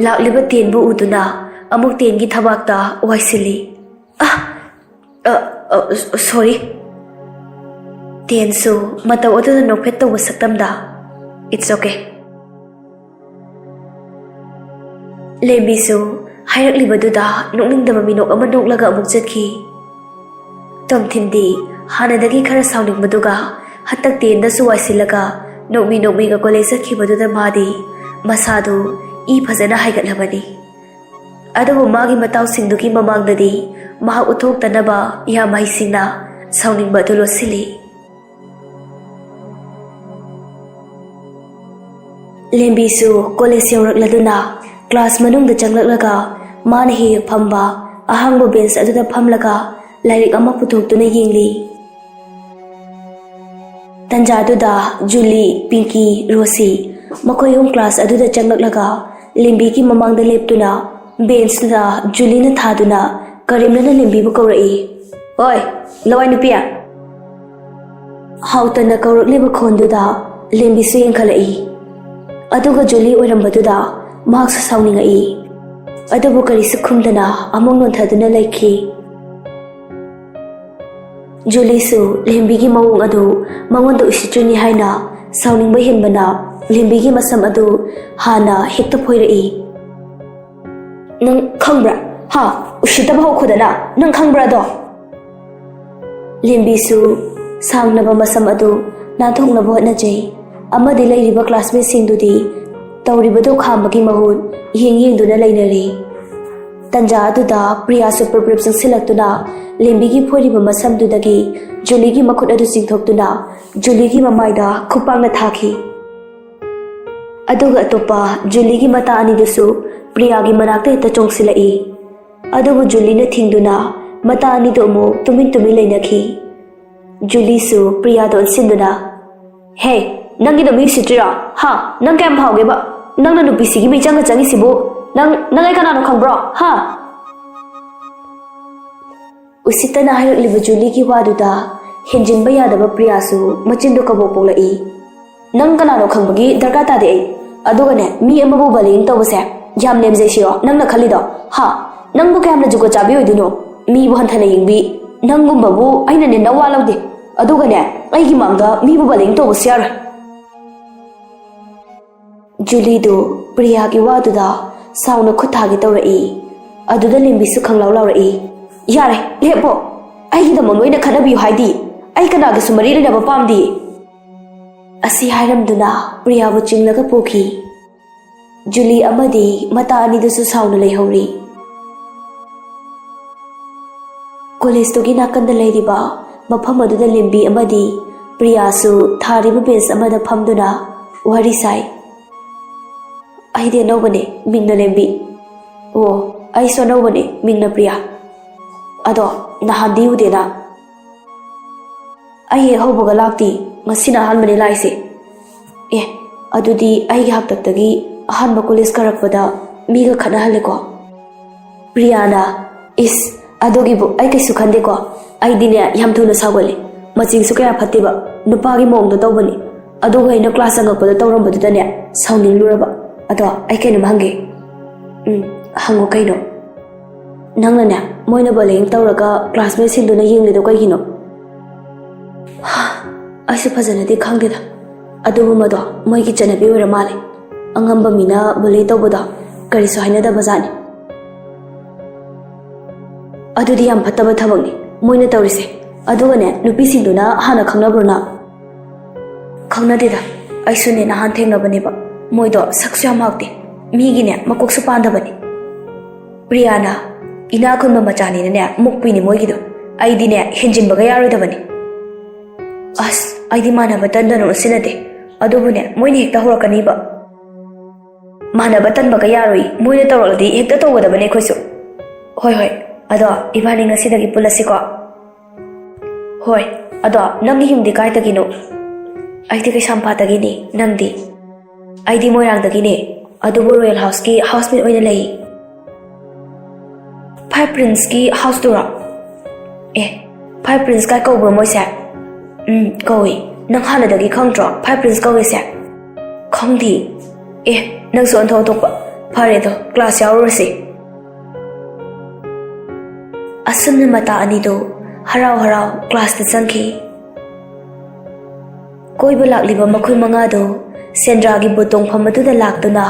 ꯂꯥꯛꯂꯤꯕ ꯇꯦꯟꯕꯨ ꯎꯗꯨꯅ ꯑꯃꯨꯛ ꯇꯦꯟꯒꯤ ꯊꯕꯥꯛꯇ ꯋꯥꯏꯁꯤꯜꯂꯤ꯫ "ꯑ, ꯑ, ꯑ, ꯁꯣꯔꯤ"꯫ ꯇꯦꯟꯁꯨ ꯃꯇꯧ ꯑꯗꯨꯗ ꯅꯣꯛꯐꯦꯠ ꯇꯧꯕ ꯁꯛꯇꯝꯗ, "It's okay"꯫ ꯂꯦꯝꯕꯤꯁꯨ ꯍꯥꯏꯔꯛꯂꯤꯕꯗꯨꯗ ꯅꯣꯛꯅꯤꯡꯗꯕ ꯃꯤꯅꯣꯛ ꯑꯃ ꯅꯣꯛꯂꯒ ꯑꯃꯨꯛ ꯆꯠꯈꯤ꯫ ꯇꯣꯝꯊꯤꯟꯗꯤ ꯍꯥꯟꯅꯗꯒꯤ ꯈꯔ ꯁꯥꯎꯅꯤꯡꯕꯗꯨꯒ ꯍꯟꯇꯛ ꯇꯦꯟꯗꯁꯨ ꯋꯥꯏꯁꯤꯜꯂꯒ ꯅꯣꯛꯃꯤ ꯅꯣꯛꯃꯤꯒ ꯀꯣꯂꯦꯖ ꯆꯠꯈꯤꯕꯗꯨꯗ ꯃꯥꯗꯤ ꯃꯁꯥꯗꯨ ꯏ ꯐꯖꯅ ꯍꯥꯏꯒꯠꯂꯕꯅꯤ꯫ ꯑꯗꯨꯕꯨ ꯃꯥꯒꯤ ꯃꯇꯥꯎꯁꯤꯡꯗꯨꯒꯤ ꯃꯃꯥꯡꯗꯗꯤ ꯃꯍꯥꯛ ꯎꯠꯊꯣꯛꯇꯅꯕ ꯌꯥꯝ ꯍꯩꯁꯤꯡꯅ ꯁꯥꯎꯅꯤꯡꯕ ꯑꯗꯨ ꯂꯣꯠꯁꯤꯜꯂꯤ꯫ ꯂꯦꯝꯕꯤꯁꯨ ꯀꯣꯂꯦꯖ ꯌꯧꯔꯛꯂꯗꯨꯅ ꯀ꯭ꯂꯥꯁ ꯃꯅꯨꯡꯗ ꯆꯪꯂꯛꯂꯒ ꯃꯥꯅ ꯍꯦꯛ ꯍꯦꯛ ꯐꯝꯕ ꯑꯍꯥꯡꯕ ꯕꯦꯟꯁ ꯑꯗꯨꯗ ꯐꯝꯂꯒ ꯂꯥꯏꯔꯤꯛ ꯑꯃ ꯄꯨꯊꯣꯛꯇꯨꯅ ꯌꯦꯡꯂꯤ꯫ ꯇꯟꯖꯥꯗꯨꯗ ꯖꯨꯂꯤ, ꯄꯤꯡꯀꯤ, ꯔꯣꯁꯤ ꯃꯈꯣꯏ ꯑꯍꯨꯝ ꯀ꯭ꯂꯥꯁ ꯑꯗꯨꯗ ꯆꯪꯂꯛꯂꯒ ꯂꯦꯝꯕꯤꯒꯤ ꯃꯃꯥꯡꯗ ꯂꯦꯞꯇꯨꯅ ꯕꯦꯟꯁꯇꯨꯗ ꯖꯨꯂꯤꯅ ꯊꯥꯗꯨꯅ ꯀꯔꯦꯝꯅꯅ ꯂꯦꯝꯕꯤꯕꯨ ꯀꯧꯔꯛꯏ꯫ "ꯑꯣꯏ, ꯂꯋꯥꯏ ꯅꯨꯄꯤ!" ꯍꯥꯎꯇꯅ ꯀꯧꯔꯛꯂꯤꯕ ꯈꯣꯟꯗꯨꯗ ꯂꯦꯝꯕꯤꯁꯨ ꯌꯦꯡꯈꯠꯂꯛꯏ꯫ ꯑꯗꯨꯒ ꯖꯨꯂꯤ ꯑꯣꯏꯔꯝꯕꯗꯨꯗ ꯃꯍꯥꯛꯁꯨ ꯁꯥꯎꯅꯤꯡꯉꯛꯏ꯫ ꯑꯗꯨꯕꯨ ꯀꯔꯤꯁꯨ ꯈꯨꯝꯗꯅ ꯑꯃꯨꯛ ꯅꯣꯟꯊꯗꯨꯅ ꯂꯩꯈꯤ꯫ ꯖꯨꯂꯤꯁꯨ ꯂꯦꯝꯕꯤꯒꯤ ꯃꯑꯣꯡ ꯑꯗꯨ ꯃꯉꯣꯟꯗ ꯎꯁꯤꯠꯇ꯭ꯔꯤꯅꯤ ꯍꯥꯏꯅ ꯁꯥꯎꯅꯤꯡꯕ ꯍꯦꯟꯕꯅ ꯂꯦꯝꯕꯤꯒꯤ ꯃꯁꯝ ꯑꯗꯨ ꯍꯥꯟꯅ ꯍꯦꯛꯇ ꯐꯣꯏꯔꯛꯏ꯫ "ꯅꯪ ꯈꯪꯕ꯭ꯔꯥ? ꯍꯥ? ꯎꯁꯤꯠꯇꯕ ꯍꯧꯈꯣꯗꯅ, ꯅꯪ ꯈꯪꯕ꯭ꯔꯥ ꯑꯗꯣ?" ꯂꯦꯝꯕꯤꯁꯨ ꯁꯥꯡꯂꯕ ꯃꯁꯝ ꯑꯗꯨ ꯅꯥꯟꯊꯣꯛꯅꯕ ꯍꯣꯠꯅꯖꯩ, ꯑꯃꯗꯤ ꯂꯩꯔꯤꯕ ꯀ꯭ꯂꯥꯁꯃꯦꯠꯁꯤꯡꯗꯨꯗꯤ ꯇꯧꯔꯤꯕꯗꯨ ꯈꯥꯝꯕꯒꯤ ꯃꯍꯨꯠ ꯌꯦꯡ ꯌꯦꯡꯗꯨꯅ ꯂꯩꯅꯔꯤ꯫ ꯇꯟꯖꯥ ꯑꯗꯨꯗ ꯄ꯭ꯔꯤꯌꯥꯁꯨ ꯄ꯭ꯔꯞ ꯄ꯭ꯔꯞ ꯆꯪꯁꯤꯜꯂꯛꯇꯨꯅ ꯂꯦꯝꯕꯤꯒꯤ ꯐꯣꯏꯔꯤꯕ ꯃꯁꯝꯗꯨꯗꯒꯤ ꯖꯨꯂꯤꯒꯤ ꯃꯈꯨꯠ ꯑꯗꯨ ꯆꯤꯡꯊꯣꯛꯇꯨꯅ ꯖꯨꯂꯤꯒꯤ ꯃꯃꯥꯏꯗ ꯈꯨꯄꯥꯛꯅ ꯊꯥꯈꯤ꯫ ꯑꯗꯨꯒ ꯑꯇꯣꯞꯄ ꯖꯨꯂꯤꯒꯤ ꯃꯇꯥ ꯑꯅꯤꯗꯨꯁꯨ ꯄ꯭ꯔꯤꯌꯥꯒꯤ ꯃꯅꯥꯛꯇ ꯍꯦꯛꯇ ꯆꯣꯡꯁꯤꯜꯂꯛꯏ꯫ ꯑꯗꯨꯕꯨ ꯖꯨꯂꯤꯅ ꯊꯤꯡꯗꯨꯅ ꯃꯇꯥ ꯑꯅꯤꯗꯨ ꯑꯃꯨꯛ ꯇꯨꯃꯤꯟ ꯇꯨꯃꯤꯟ ꯂꯩꯅꯈꯤ꯫ ꯖꯨꯂꯤꯁꯨ ꯄ꯭ꯔꯤꯌꯥꯗ ꯑꯣꯟꯁꯤꯟꯗꯨꯅ, "ꯍꯦ, ꯅꯪꯒꯤꯗꯣ ꯃꯤ ꯎꯁꯤꯠꯇ꯭ꯔꯤꯔꯣ? ꯍꯥ? ꯅꯪ ꯀꯌꯥꯝ ꯐꯥꯎꯒꯦꯕ? ꯅꯪꯅ ꯅꯨꯄꯤꯁꯤꯒꯤ ꯃꯤꯆꯪꯒ ꯆꯪꯉꯤꯁꯤꯕꯨ? ꯅꯪ, ꯅꯪ ꯑꯩ ꯀꯅꯥꯅꯣ ꯈꯪꯕ꯭ꯔꯣ? ꯍꯥ?" ꯎꯁꯤꯠꯇꯅ ꯍꯥꯏꯔꯛꯂꯤꯕ ꯖꯨꯂꯤꯒꯤ ꯋꯥꯗꯨꯗ ꯍꯦꯟꯖꯤꯟꯕ ꯌꯥꯗꯕ ꯄ꯭ꯔꯤꯌꯥꯁꯨ ꯃꯆꯤꯟꯗꯨ ꯀꯕꯣꯛ ꯄꯣꯛꯂꯛꯏ꯫ "ꯅꯪ ꯀꯅꯥꯅꯣ ꯈꯪꯕꯒꯤ ꯗꯔꯀꯥꯔ ꯇꯥꯗꯦ ꯑꯩ꯫ ꯑꯗꯨꯒꯅꯦ, ꯃꯤ ꯑꯃꯕꯨ bullying ꯇꯧꯕꯁꯦ ꯌꯥꯝ ꯂꯦꯝꯖꯩ ꯁꯤꯔꯣ ꯅꯪꯅ ꯈꯜꯂꯤꯗꯣ? ꯍꯥ? ꯅꯪꯕꯨ ꯀꯌꯥꯝꯅ ꯖꯨꯒꯣꯠ ꯆꯥꯕꯤ ꯑꯣꯏꯗꯣꯏꯅꯣ? ꯃꯤꯕꯨ ꯍꯟꯊꯅ ꯌꯦꯡꯕꯤ꯫ ꯅꯪꯒꯨꯝꯕꯕꯨ ꯑꯩꯅꯅꯦ ꯅꯋꯥ ꯂꯧꯗꯦ꯫ ꯑꯗꯨꯒꯅꯦ, ꯑꯩꯒꯤ ꯃꯥꯡꯗ ꯃꯤꯕꯨ bullying ꯇꯧꯕꯁꯨ ꯌꯥꯔꯣꯏ꯫" ꯖꯨꯂꯤꯗꯨ ꯄ꯭ꯔꯤꯌꯥꯒꯤ ꯋꯥꯗꯨꯗ ꯁꯥꯎꯅ ꯈꯨꯠ ꯊꯥꯒꯦ ꯇꯧꯔꯛꯏ꯫ ꯑꯗꯨꯗ ꯂꯦꯝꯕꯤꯁꯨ ꯈꯪꯂꯥꯎ ꯂꯥꯎꯔꯛꯏ, "ꯌꯥꯔꯦ, ꯂꯦꯞꯄꯣ! ꯑꯩꯒꯤꯗꯃꯛ ꯂꯣꯏꯅ ꯈꯟꯅꯕꯤꯌꯨ ꯍꯥꯏꯗꯤ꯫ ꯑꯩ ꯀꯅꯥꯒꯁꯨ ꯃꯔꯤ ꯂꯩꯅꯕ ꯄꯥꯝꯗꯦ꯫" ꯑꯁꯤ ꯍꯥꯏꯔꯝꯗꯨꯅ ꯄ꯭ꯔꯤꯌꯥꯕꯨ ꯆꯤꯡꯂꯒ ꯄꯨꯈꯤ꯫ ꯖꯨꯂꯤ ꯑꯃꯗꯤ ꯃꯇꯥ ꯑꯅꯤꯗꯨꯁꯨ ꯁꯥꯎꯅ ꯂꯩꯍꯧꯔꯤ꯫ ꯀꯣꯂꯦꯖꯇꯨꯒꯤ ꯅꯥꯀꯟꯗ ꯂꯩꯔꯤꯕ ꯃꯐꯝ ꯑꯗꯨꯗ ꯂꯦꯝꯕꯤ ꯑꯃꯗꯤ ꯄ꯭ꯔꯤꯌꯥꯁꯨ ꯊꯥꯔꯤꯕ ꯕꯦꯟꯆ ꯑꯃꯗ ꯐꯝꯗꯨꯅ ꯋꯥꯔꯤ ꯁꯥꯏ꯫ "ꯑꯩꯗꯤ ꯑꯅꯧꯕꯅꯦ, ꯃꯤꯡꯅ ꯂꯦꯝꯕꯤ꯫" "ꯑꯣ, ꯑꯩꯁꯨ ꯑꯅꯧꯕꯅꯦ, ꯃꯤꯡꯅ ꯄ꯭ꯔꯤꯌꯥ꯫ ꯑꯗꯣ ꯅꯍꯥꯟꯗꯤ ꯎꯗꯦꯅ꯫" "ꯑꯩ ꯍꯦꯛ ꯍꯧꯕꯒ ꯂꯥꯛꯇꯤ, ꯉꯁꯤꯅ ꯑꯍꯥꯟꯕꯅꯦ ꯂꯥꯛꯏꯁꯦ꯫ ꯑꯦ, ꯑꯗꯨꯗꯤ ꯑꯩꯒꯤ ꯍꯥꯛꯇꯛꯇꯒꯤ ꯑꯍꯥꯟꯕ ꯀꯣꯂꯦꯖ ꯀꯥꯔꯛꯄꯗ ꯃꯤꯒ ꯈꯠꯅꯍꯜꯂꯦꯀꯣ? ꯄ꯭ꯔꯤꯌꯥꯅ, "ꯏꯁ, ꯑꯗꯨꯒꯤꯕꯨ ꯑꯩ ꯀꯩꯁꯨ ꯈꯟꯗꯦꯀꯣ꯫ ꯑꯩꯗꯤꯅꯦ, ꯌꯥꯝ ꯊꯨꯅ ꯁꯥꯎꯒꯜꯂꯤ꯫ ꯃꯆꯤꯡꯁꯨ ꯀꯌꯥ ꯐꯠꯇꯦꯕ, ꯅꯨꯄꯥꯒꯤ ꯃꯑꯣꯡꯗ ꯇꯧꯕꯅꯤ꯫ ꯑꯗꯨꯒ ꯑꯩꯅ ꯀ꯭ꯂꯥꯁ ꯆꯪꯉꯛꯄꯗ ꯇꯧꯔꯝꯕꯗꯨꯗꯅꯦ, ꯁꯥꯎꯅꯤꯡꯂꯨꯔꯕ꯫ ꯑꯗꯣ ꯑꯩ ꯀꯩꯅꯣꯝ ꯍꯪꯒꯦ?" "ꯎꯝ, ꯍꯪꯉꯣ ꯀꯩꯅꯣ?" "ꯅꯪꯅꯅꯦ, ꯃꯣꯏꯅ ꯕꯣꯂꯤꯡ ꯇꯧꯔꯒ ꯀ꯭ꯂꯥꯁꯃꯦꯠꯁꯤꯡꯗꯨꯅ ꯌꯦꯡꯂꯤꯗꯣ ꯀꯩꯒꯤꯅꯣ?" "ꯍꯥ, ꯑꯩꯁꯨ ꯐꯖꯅꯗꯤ ꯈꯪꯗꯦꯗ꯫ ꯑꯗꯨꯕꯨ ꯃꯗꯣ ꯃꯣꯏꯒꯤ ꯆꯠꯅꯕꯤ ꯑꯣꯏꯔ ꯃꯥꯜꯂꯦ꯫ ꯑꯉꯝꯕ ꯃꯤꯅ ꯕꯣꯂꯤ ꯇꯧꯕꯗꯣ ꯀꯔꯤꯁꯨ ꯍꯥꯏꯅꯗꯕꯖꯥꯠꯅꯤ꯫" "ꯑꯗꯨꯗꯤ ꯌꯥꯝ ꯐꯠꯇꯕ ꯊꯕꯛꯅꯤ ꯃꯣꯏꯅ ꯇꯧꯔꯤꯁꯦ꯫ ꯑꯗꯨꯒꯅꯦ, ꯅꯨꯄꯤꯁꯤꯡꯗꯨꯅ ꯍꯥꯟꯅ ꯈꯪꯅꯕ꯭ꯔꯣ ꯅꯪ?" "ꯈꯪꯅꯗꯦꯗ, ꯑꯩꯁꯨꯅꯦ ꯅꯍꯥꯟ ꯊꯦꯡꯅꯕꯅꯦꯕ꯫ ꯃꯣꯏꯗꯣ ꯁꯛꯁꯨ ꯌꯥꯝ ꯍꯥꯎꯇꯦ, ꯃꯤꯒꯤꯅꯦ ꯃꯀꯣꯛꯁꯨ ꯄꯥꯟꯗꯕꯅꯤ꯫" ꯄ꯭ꯔꯤꯌꯥꯅ, "ꯏꯅꯥꯛ ꯈꯨꯟꯕ ꯃꯆꯥꯅꯤꯅꯅꯦ ꯃꯨꯛꯄꯤꯅꯤ ꯃꯣꯏꯒꯤꯗꯣ꯫ ꯑꯩꯗꯤꯅꯦ ꯍꯦꯟꯖꯤꯟꯕꯒ ꯌꯥꯔꯣꯏꯗꯕꯅꯤ꯫ ꯑꯁ, ꯑꯩꯗꯤ ꯃꯥꯟꯅꯕ ꯇꯟꯗꯅ ꯎꯠꯁꯤꯟꯅꯗꯦ꯫ ꯑꯗꯨꯕꯨꯅꯦ, ꯃꯣꯏꯅ ꯍꯦꯛꯇ ꯍꯧꯔꯛꯀꯅꯤꯕ꯫" "ꯃꯥꯟꯅꯕ ꯇꯟꯕꯒ ꯌꯥꯔꯣꯏ, ꯃꯣꯏꯅ ꯇꯧꯔꯛꯂꯗꯤ ꯍꯦꯛꯇ ꯇꯧꯒꯗꯕꯅꯦ ꯑꯩꯈꯣꯏꯁꯨ꯫" "ꯍꯣꯏ, ꯍꯣꯏ, ꯑꯗꯣ ꯏꯕꯥꯅꯤ ꯉꯁꯤꯗꯒꯤ ꯄꯨꯜꯂꯁꯤꯀꯣ?" "ꯍꯣꯏ, ꯑꯗꯣ ꯅꯪꯒꯤ ꯌꯨꯝꯗꯤ ꯀꯥꯏꯗꯒꯤꯅꯣ?" "ꯑꯩꯗꯤ ꯀꯩꯁꯥꯝꯄꯥꯠꯇꯒꯤꯅꯤ, ꯅꯪꯗꯤ?" "ꯑꯩꯗꯤ ꯃꯣꯏꯔꯥꯡꯗꯒꯤꯅꯦ, ꯑꯗꯨꯕꯨ ꯔꯣꯌꯦꯜ ꯍꯥꯎꯁꯀꯤ ꯍꯥꯎꯁꯃꯦꯠ ꯑꯣꯏꯅ ꯂꯩ꯫" "ꯐꯥꯏꯚ ꯄ꯭ꯔꯤꯟꯁꯀꯤ ꯍꯥꯎꯁꯇꯨꯔꯣ?" "ꯑꯦ, ꯐꯥꯏꯚ ꯄ꯭ꯔꯤꯟꯁ ꯀꯥꯏ ꯀꯧꯕ꯭ꯔꯣ ꯃꯣꯏꯁꯦ?" "ꯎꯝ, ꯀꯧꯏ꯫ ꯅꯪ ꯍꯥꯟꯅꯗꯒꯤ ꯈꯪꯗ꯭ꯔꯣ ꯐꯥꯏꯚ ꯄ꯭ꯔꯤꯟꯁ ꯀꯧꯔꯤꯁꯦ?" "ꯈꯪꯗꯦ꯫" "ꯑꯦ, ꯅꯪꯁꯨ ꯑꯣꯟꯊꯣꯛ ꯑꯣꯟꯊꯣꯛꯄ꯫ ꯐꯔꯦ ꯑꯗꯣ, ꯀ꯭ꯂꯥꯁ ꯌꯥꯎꯔꯨꯔꯁꯤ꯫" ꯑꯁꯨꯝꯅ ꯃꯇꯥ ꯑꯅꯤꯗꯨ ꯍꯔꯥꯎ ꯍꯔꯥꯎ ꯀ꯭ꯂꯥꯁꯇ ꯆꯪꯈꯤ꯫ ꯀꯣꯏꯕ ꯂꯥꯛꯂꯤꯕ ꯃꯈꯣꯏ ꯃꯉꯥꯗꯨ ꯁꯦꯟꯗ꯭ꯔꯥꯒꯤ ꯕꯣꯠ ꯇꯣꯡꯐꯝ ꯑꯗꯨꯗ ꯂꯥꯛꯇꯨꯅ,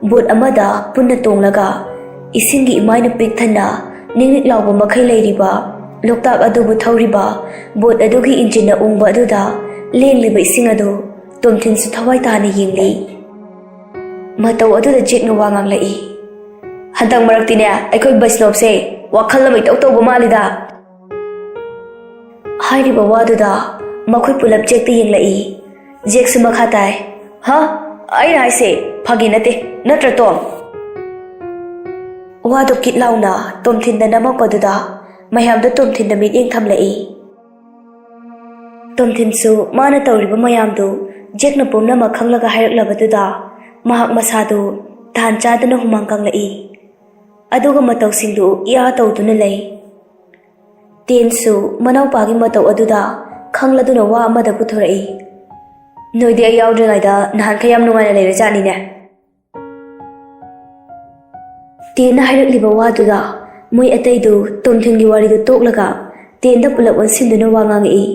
ꯕꯣꯠ ꯑꯃꯗ ꯄꯨꯟꯅ ꯇꯣꯡꯂꯒ, ꯏꯁꯤꯡꯒꯤ ꯏꯃꯥꯏꯅ ꯄꯤꯛ ꯊꯟꯅ ꯅꯤꯛ ꯅꯤꯛ ꯂꯥꯎꯕ ꯃꯈꯩ ꯂꯩꯔꯤꯕ ꯂꯣꯛꯇꯥꯛ ꯑꯗꯨꯕꯨ ꯊꯧꯔꯤꯕ ꯕꯣꯠ ꯑꯗꯨꯒꯤ ꯏꯟꯖꯤꯟꯅ ꯎꯪꯕ ꯑꯗꯨꯗ ꯂꯦꯡꯂꯤꯕ ꯏꯁꯤꯡ ꯑꯗꯨ ꯇꯣꯝꯊꯤꯟꯁꯨ ꯊꯋꯥꯏ ꯇꯥꯅ ꯌꯦꯡꯂꯤ꯫ ꯃꯇꯧ ꯑꯗꯨꯗ ꯖꯦꯛꯅ ꯋꯥ ꯉꯥꯡꯂꯛꯏ꯫ "ꯍꯟꯗꯛ ꯃꯔꯛꯇꯤꯅꯦ, ꯑꯩꯈꯣꯏ ꯕꯩꯁꯅꯣꯞꯁꯦ ꯋꯥꯈꯜ ꯑꯃ ꯏꯇꯧ ꯇꯧꯕ ꯃꯥꯜꯂꯤꯗ꯫" ꯍꯥꯏꯔꯤꯕ ꯋꯥꯗꯨꯗ ꯃꯈꯣꯏ ꯄꯨꯂꯞ ꯖꯦꯛꯇ ꯌꯦꯡꯂꯛꯏ꯫ ꯖꯦꯛꯁꯨ ꯃꯈꯥ ꯇꯥꯏ, "ꯍꯥ? ꯑꯩꯅ ꯍꯥꯏꯁꯦ ꯐꯥꯒꯤ ꯅꯠꯇꯦ, ꯅꯠꯇ꯭ꯔ ꯇꯣꯝ?" ꯋꯥꯗꯨ ꯀꯤꯠ ꯂꯥꯎꯅ ꯇꯣꯝꯊꯤꯟꯗ ꯅꯝꯃꯛꯄꯗꯨꯗ ꯃꯌꯥꯝꯗ ꯇꯣꯝꯊꯤꯟꯗ ꯃꯤꯠꯌꯦꯡ ꯊꯝꯂꯛꯏ꯫ ꯇꯣꯝꯊꯤꯟꯁꯨ ꯃꯥꯅ ꯇꯧꯔꯤꯕ ꯃꯌꯥꯝꯗꯨ ꯖꯦꯛꯅ ꯄꯨꯝꯅꯃꯛ ꯈꯪꯂꯒ ꯍꯥꯏꯔꯛꯂꯕꯗꯨꯗ ꯃꯍꯥꯛ ꯃꯁꯥꯗꯨ ꯇꯥꯟ ꯆꯥꯗꯅ ꯍꯨꯃꯥꯡ ꯀꯪꯂꯛꯏ꯫ ꯑꯗꯨꯒ ꯃꯇꯧꯁꯤꯡꯗꯨ ꯏꯌꯥ ꯇꯧꯗꯨꯅ ꯂꯩ꯫ ꯇꯦꯟꯁꯨ ꯃꯅꯥꯎꯄꯥꯒꯤ ꯃꯇꯧ ꯑꯗꯨꯗ ꯈꯪꯂꯗꯨꯅ ꯋꯥ ꯑꯃꯗ ꯄꯨꯊꯣꯔꯛꯏ꯫ "ꯅꯣꯏꯗꯤ ꯑꯩ ꯌꯥꯎꯗ꯭ꯔꯤꯉꯩꯗ ꯅꯍꯥꯟꯈꯩ ꯌꯥꯝ ꯅꯨꯡꯉꯥꯏꯅ ꯂꯩꯔꯖꯥꯠꯅꯤꯅꯦ?" ꯇꯦꯟꯅ ꯍꯥꯏꯔꯛꯂꯤꯕ ꯋꯥꯗꯨꯗ ꯃꯣꯏ ꯑꯇꯩꯗꯨ ꯇꯣꯝꯊꯤꯟꯒꯤ ꯋꯥꯔꯤꯗꯨ ꯇꯣꯛꯂꯒ ꯇꯦꯟꯗ ꯄꯨꯂꯞ ꯑꯣꯟꯁꯤꯟꯗꯨꯅ ꯋꯥ ꯉꯥꯡꯉꯛꯏ꯫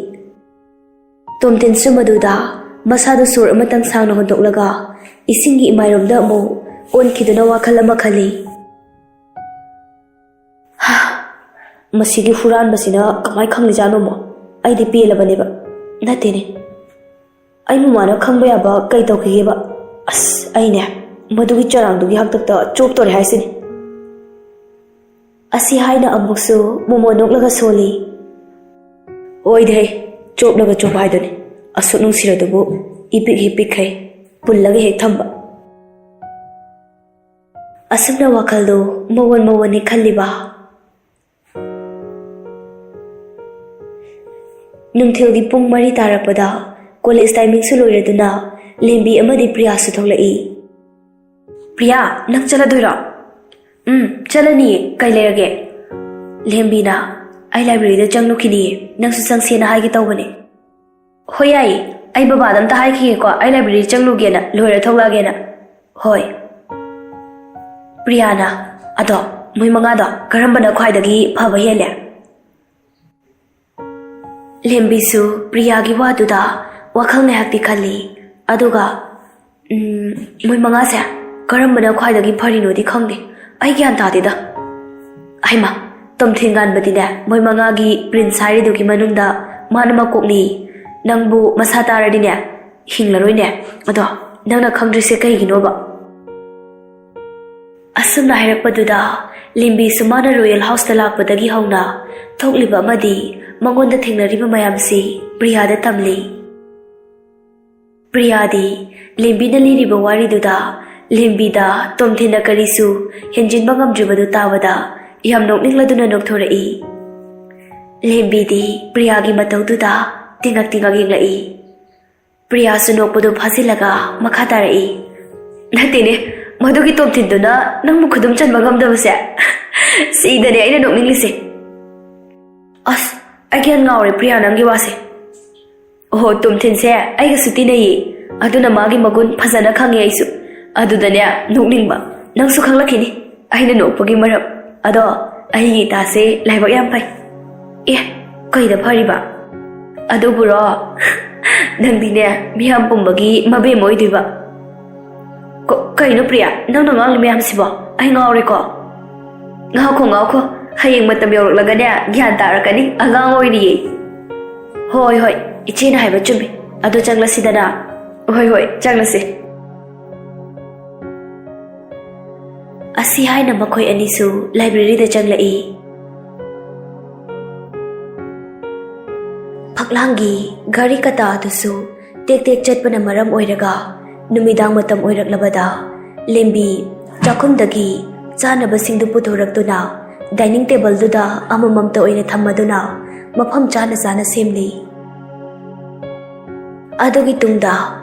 ꯇꯣꯝꯊꯤꯟꯁꯨ ꯃꯗꯨꯗ ꯃꯁꯥꯗꯨ ꯁꯣꯔ ꯑꯃꯇꯪ ꯁꯥꯡꯅ ꯍꯣꯟꯗꯣꯛꯂꯒ ꯏꯁꯤꯡꯒꯤ ꯏꯃꯥꯏꯔꯣꯝꯗ ꯑꯃꯨꯛ ꯑꯣꯟꯈꯤꯗꯨꯅ ꯋꯥꯈꯜ ꯑꯃ ꯈꯜꯂꯤ꯫ "ꯍꯥ, ꯃꯁꯤꯒꯤ ꯍꯨꯔꯥꯟꯕꯁꯤꯅ ꯀꯃꯥꯏ ꯈꯪꯂꯤꯖꯥꯠꯅꯣꯃꯣ? ꯑꯩꯗꯤ ꯄꯦꯜꯂꯕꯅꯦꯕ꯫ ꯅꯠꯇꯦꯅꯦ, ꯑꯩ ꯃꯃꯥꯅ ꯈꯪꯕ ꯌꯥꯕ ꯀꯩ ꯇꯧꯈꯤꯒꯦꯕ? ꯑꯁ, ꯑꯩꯅꯦ ꯃꯗꯨꯒꯤ ꯆꯔꯥꯡꯗꯨꯒꯤ ꯍꯥꯛꯇꯛꯇ ꯆꯣꯞꯇꯣꯔꯦ ꯍꯥꯏꯁꯤꯅꯤ꯫" ꯑꯁꯤ ꯍꯥꯏꯅ ꯑꯃꯨꯛꯁꯨ ꯃꯣꯃꯣꯟ ꯅꯣꯛꯂꯒ ꯁꯣꯜꯂꯤ꯫ "ꯑꯣꯏꯗꯦ, ꯆꯣꯞꯂꯒ ꯆꯣꯞꯄ ꯍꯥꯏꯗꯨꯅꯤ꯫ ꯑꯁꯨꯛ ꯅꯨꯡꯁꯤꯔꯗꯨꯕꯨ ꯏꯄꯤꯛ ꯍꯦꯛ ꯄꯤꯛꯈꯩ ꯄꯨꯜꯂꯒ ꯍꯦꯛ ꯊꯝꯕ꯫" ꯑꯁꯨꯝꯅ ꯋꯥꯈꯜꯗꯨ ꯃꯋꯣꯟ ꯃꯋꯣꯟꯅꯤ ꯈꯜꯂꯤꯕ꯫ ꯅꯨꯡꯊꯤꯜꯒꯤ ꯄꯨꯡ ꯃꯔꯤ ꯇꯥꯔꯛꯄꯗ ꯀꯣꯂꯦꯖ ꯇꯥꯏꯃꯤꯡꯁꯨ ꯂꯣꯏꯔꯗꯨꯅ ꯂꯦꯝꯕꯤ ꯑꯃꯗꯤ ꯄ꯭ꯔꯤꯌꯥꯁꯨ ꯊꯣꯛꯂꯛꯏ꯫ "ꯄ꯭ꯔꯤꯌꯥ, ꯅꯪ ꯆꯠꯂꯗꯣꯏꯔꯣ?" "ꯎꯝ, ꯆꯠꯂꯅꯤꯌꯦ꯫ ꯀꯩ ꯂꯩꯔꯒꯦ?" ꯂꯦꯝꯕꯤꯅ, "ꯑꯩ ꯂꯥꯏꯕ꯭ꯔꯦꯔꯤꯗ ꯆꯪꯂꯨꯈꯤꯅꯤꯌꯦ, ꯅꯪꯁꯨ ꯆꯪꯁꯦꯅ ꯍꯥꯏꯒꯦ ꯇꯧꯕꯅꯦ꯫" "ꯍꯣꯏ, ꯌꯥꯏꯌꯦ꯫ ꯑꯩ ꯕꯕꯥꯗ ꯑꯝꯇ ꯍꯥꯏꯈꯤꯒꯦꯀꯣ, ꯑꯩ ꯂꯥꯏꯕ꯭ꯔꯦꯔꯤ ꯆꯪꯂꯨꯒꯦꯅ, ꯂꯣꯏꯔ ꯊꯣꯛꯂꯛꯑꯒꯦꯅ꯫" "ꯍꯣꯏ꯫" ꯄ꯭ꯔꯤꯌꯥꯅ, "ꯑꯗꯣ ꯃꯣꯏ ꯃꯉꯥꯗꯣ ꯀꯔꯝꯕꯅ ꯈ꯭ꯋꯥꯏꯗꯒꯤ ꯐꯕ ꯍꯦꯜꯂꯦ?" ꯂꯦꯝꯕꯤꯁꯨ ꯄ꯭ꯔꯤꯌꯥꯒꯤ ꯋꯥꯗꯨꯗ ꯋꯥꯈꯜ ꯉꯥꯏꯍꯥꯛꯇꯤ ꯈꯜꯂꯤ꯫ ꯑꯗꯨꯒ, "ꯎꯝ, ꯃꯣꯏ ꯃꯉꯥꯁꯦ ꯀꯔꯝꯕꯅ ꯈ꯭ꯋꯥꯏꯗꯒꯤ ꯐꯔꯤꯅꯣꯗꯤ ꯈꯪꯗꯦ꯫ ꯑꯩ ꯒ꯭ꯌꯥꯟ ꯇꯥꯗꯦꯗ꯫ ꯍꯩꯃꯥ, ꯇꯣꯝꯊꯤꯟ ꯉꯥꯟꯕꯗꯤꯅꯦ, ꯃꯣꯏ ꯃꯉꯥꯒꯤ ꯄ꯭ꯔꯤꯟꯁ ꯍꯥꯏꯔꯤꯗꯨꯒꯤ ꯃꯅꯨꯡꯗ ꯃꯥꯅ ꯃꯀꯣꯛꯅꯤ꯫ ꯅꯪꯕꯨ ꯃꯁꯥ ꯇꯥꯔꯗꯤꯅꯦ, ꯍꯤꯡꯂꯔꯣꯏꯅꯦ꯫ ꯑꯗꯣ ꯅꯪꯅ ꯈꯪꯗ꯭ꯔꯤꯁꯦ ꯀꯩꯒꯤꯅꯣꯕ?" ꯑꯁꯨꯝꯅ ꯍꯥꯏꯔꯛꯄꯗꯨꯗ ꯂꯦꯝꯕꯤꯁꯨ ꯃꯥꯅ ꯔꯣꯌꯦꯜ ꯍꯥꯎꯁꯇ ꯂꯥꯛꯄꯗꯒꯤ ꯍꯧꯅ ꯊꯣꯛꯂꯤꯕ ꯑꯃꯗꯤ ꯃꯉꯣꯟꯗ ꯊꯦꯡꯅꯔꯤꯕ ꯃꯌꯥꯝꯁꯤ ꯄ꯭ꯔꯤꯌꯥꯗ ꯇꯝꯂꯤ꯫ ꯄ꯭ꯔꯤꯌꯥꯗꯤ ꯂꯦꯝꯕꯤꯅ ꯂꯤꯔꯤꯕ ꯋꯥꯔꯤꯗꯨꯗ ꯂꯦꯝꯕꯤꯗ ꯇꯣꯝꯊꯤꯟꯅ ꯀꯔꯤꯁꯨ ꯍꯦꯟꯖꯤꯟꯕ ꯉꯝꯗ꯭ꯔꯤꯕꯗꯨ ꯇꯥꯕꯗ ꯌꯥꯝ ꯅꯣꯛꯅꯤꯡꯂꯗꯨꯅ ꯅꯣꯛꯊꯣꯔꯛꯏ꯫ ꯂꯦꯝꯕꯤꯗꯤ ꯄ꯭ꯔꯤꯌꯥꯒꯤ ꯃꯇꯧꯗꯨꯗ ꯇꯤꯉꯛ ꯇꯤꯉꯛ ꯌꯦꯡꯂꯛꯏ꯫ ꯄ꯭ꯔꯤꯌꯥꯁꯨ ꯅꯣꯛꯄꯗꯨ ꯐꯥꯖꯤꯜꯂꯒ ꯃꯈꯥ ꯇꯥꯔꯛꯏ, "ꯅꯠꯇꯦꯅꯦ, ꯃꯗꯨꯒꯤ ꯇꯣꯝꯊꯤꯟꯗꯨꯅ ꯅꯪꯕꯨ ꯈꯨꯗꯨꯝ ꯆꯟꯕ ꯉꯝꯗꯕꯁꯦ ꯁꯤꯗꯅꯦ ꯑꯩꯅ ꯅꯣꯛꯅꯤꯡꯂꯤꯁꯦ꯫ ꯑꯁ, ꯑꯩ ꯒ꯭ꯌꯥꯟ ꯉꯥꯎꯔꯦ ꯄ꯭ꯔꯤꯌꯥ, ꯅꯪꯒꯤ ꯋꯥꯁꯦ꯫ ꯑꯣꯍꯣ, ꯇꯣꯝꯊꯤꯟꯁꯦ ꯑꯩꯒꯁꯨ ꯇꯤꯟꯅꯩꯌꯦ, ꯑꯗꯨꯅ ꯃꯥꯒꯤ ꯃꯒꯨꯟ ꯐꯖꯅ ꯈꯪꯉꯦ ꯑꯩꯁꯨ꯫ ꯑꯗꯨꯗꯅꯦ ꯅꯣꯛꯅꯤꯡꯕ, ꯅꯪꯁꯨ ꯈꯪꯂꯛꯈꯤꯅꯤ ꯑꯩꯅ ꯅꯣꯛꯄꯒꯤ ꯃꯔꯝ꯫ ꯑꯗꯣ ꯑꯩꯒꯤ ꯏꯇꯥꯁꯦ ꯂꯥꯏꯕꯛ ꯌꯥꯝ ꯐꯩ꯫ ꯑꯦ, ꯀꯩꯗ ꯐꯔꯤꯕ? ꯑꯗꯨꯕꯨꯔꯣ, ꯅꯪꯗꯤꯅꯦ ꯃꯤꯌꯥꯝ ꯄꯨꯝꯕꯒꯤ ꯃꯕꯦꯝ ꯑꯣꯏꯗꯣꯏꯕ꯫ ꯀ-, ꯀꯩꯅꯣ ꯄ꯭ꯔꯤꯌꯥ, ꯅꯪꯅ ꯉꯥꯡꯂꯤ ꯃꯌꯥꯝꯁꯤꯕꯣ? ꯑꯩ ꯉꯥꯎꯔꯦꯀꯣ꯫ ꯉꯥꯎꯈꯣ, ꯉꯥꯎꯈꯣ, ꯍꯌꯦꯡ ꯃꯇꯝ ꯌꯧꯔꯛꯂꯒꯅꯦ ꯒ꯭ꯌꯥꯟ ꯇꯥꯔꯛꯀꯅꯤ, ꯑꯉꯥꯡ ꯑꯣꯏꯔꯤꯌꯦ꯫ ꯍꯣꯏ, ꯍꯣꯏ, ꯏꯆꯦꯅ ꯍꯥꯏꯕ ꯆꯨꯝꯃꯤ꯫ ꯑꯗꯣ ꯆꯪꯂꯁꯤꯗꯅ꯫ ꯍꯣꯏ, ꯍꯣꯏ, ꯆꯪꯂꯁꯤ꯫ ꯑꯁꯤ ꯍꯥꯏꯅ ꯃꯈꯣꯏ ꯑꯅꯤꯁꯨ ꯂꯥꯏꯕ꯭ꯔꯦꯔꯤꯗ ꯆꯪꯂꯛꯏ꯫ ꯐꯛꯂꯥꯡꯒꯤ ꯘꯔꯤ ꯀꯇꯥ ꯑꯗꯨꯁꯨ ꯇꯦꯛ ꯇꯦꯛ ꯆꯠꯄꯅ ꯃꯔꯝ ꯑꯣꯏꯔꯒ ꯅꯨꯃꯤꯗꯥꯡ ꯃꯇꯝ ꯑꯣꯏꯔꯛꯂꯕꯗ ꯂꯦꯝꯕꯤ ꯆꯥꯛꯈꯨꯝꯗꯒꯤ ꯆꯥꯅꯕꯁꯤꯡꯗꯨ ꯄꯨꯊꯣꯔꯛꯇꯨꯅ ꯗꯥꯏꯅꯤꯡ ꯇꯦꯕꯜꯗꯨꯗ ꯑꯃꯃꯝꯇ ꯑꯣꯏꯅ ꯊꯝꯃꯗꯨꯅ ꯃꯐꯝ ꯆꯥꯅ ꯆꯥꯅ ꯁꯦꯝꯂꯤ꯫ ꯑꯗꯨꯒꯤ ꯇꯨꯡꯗ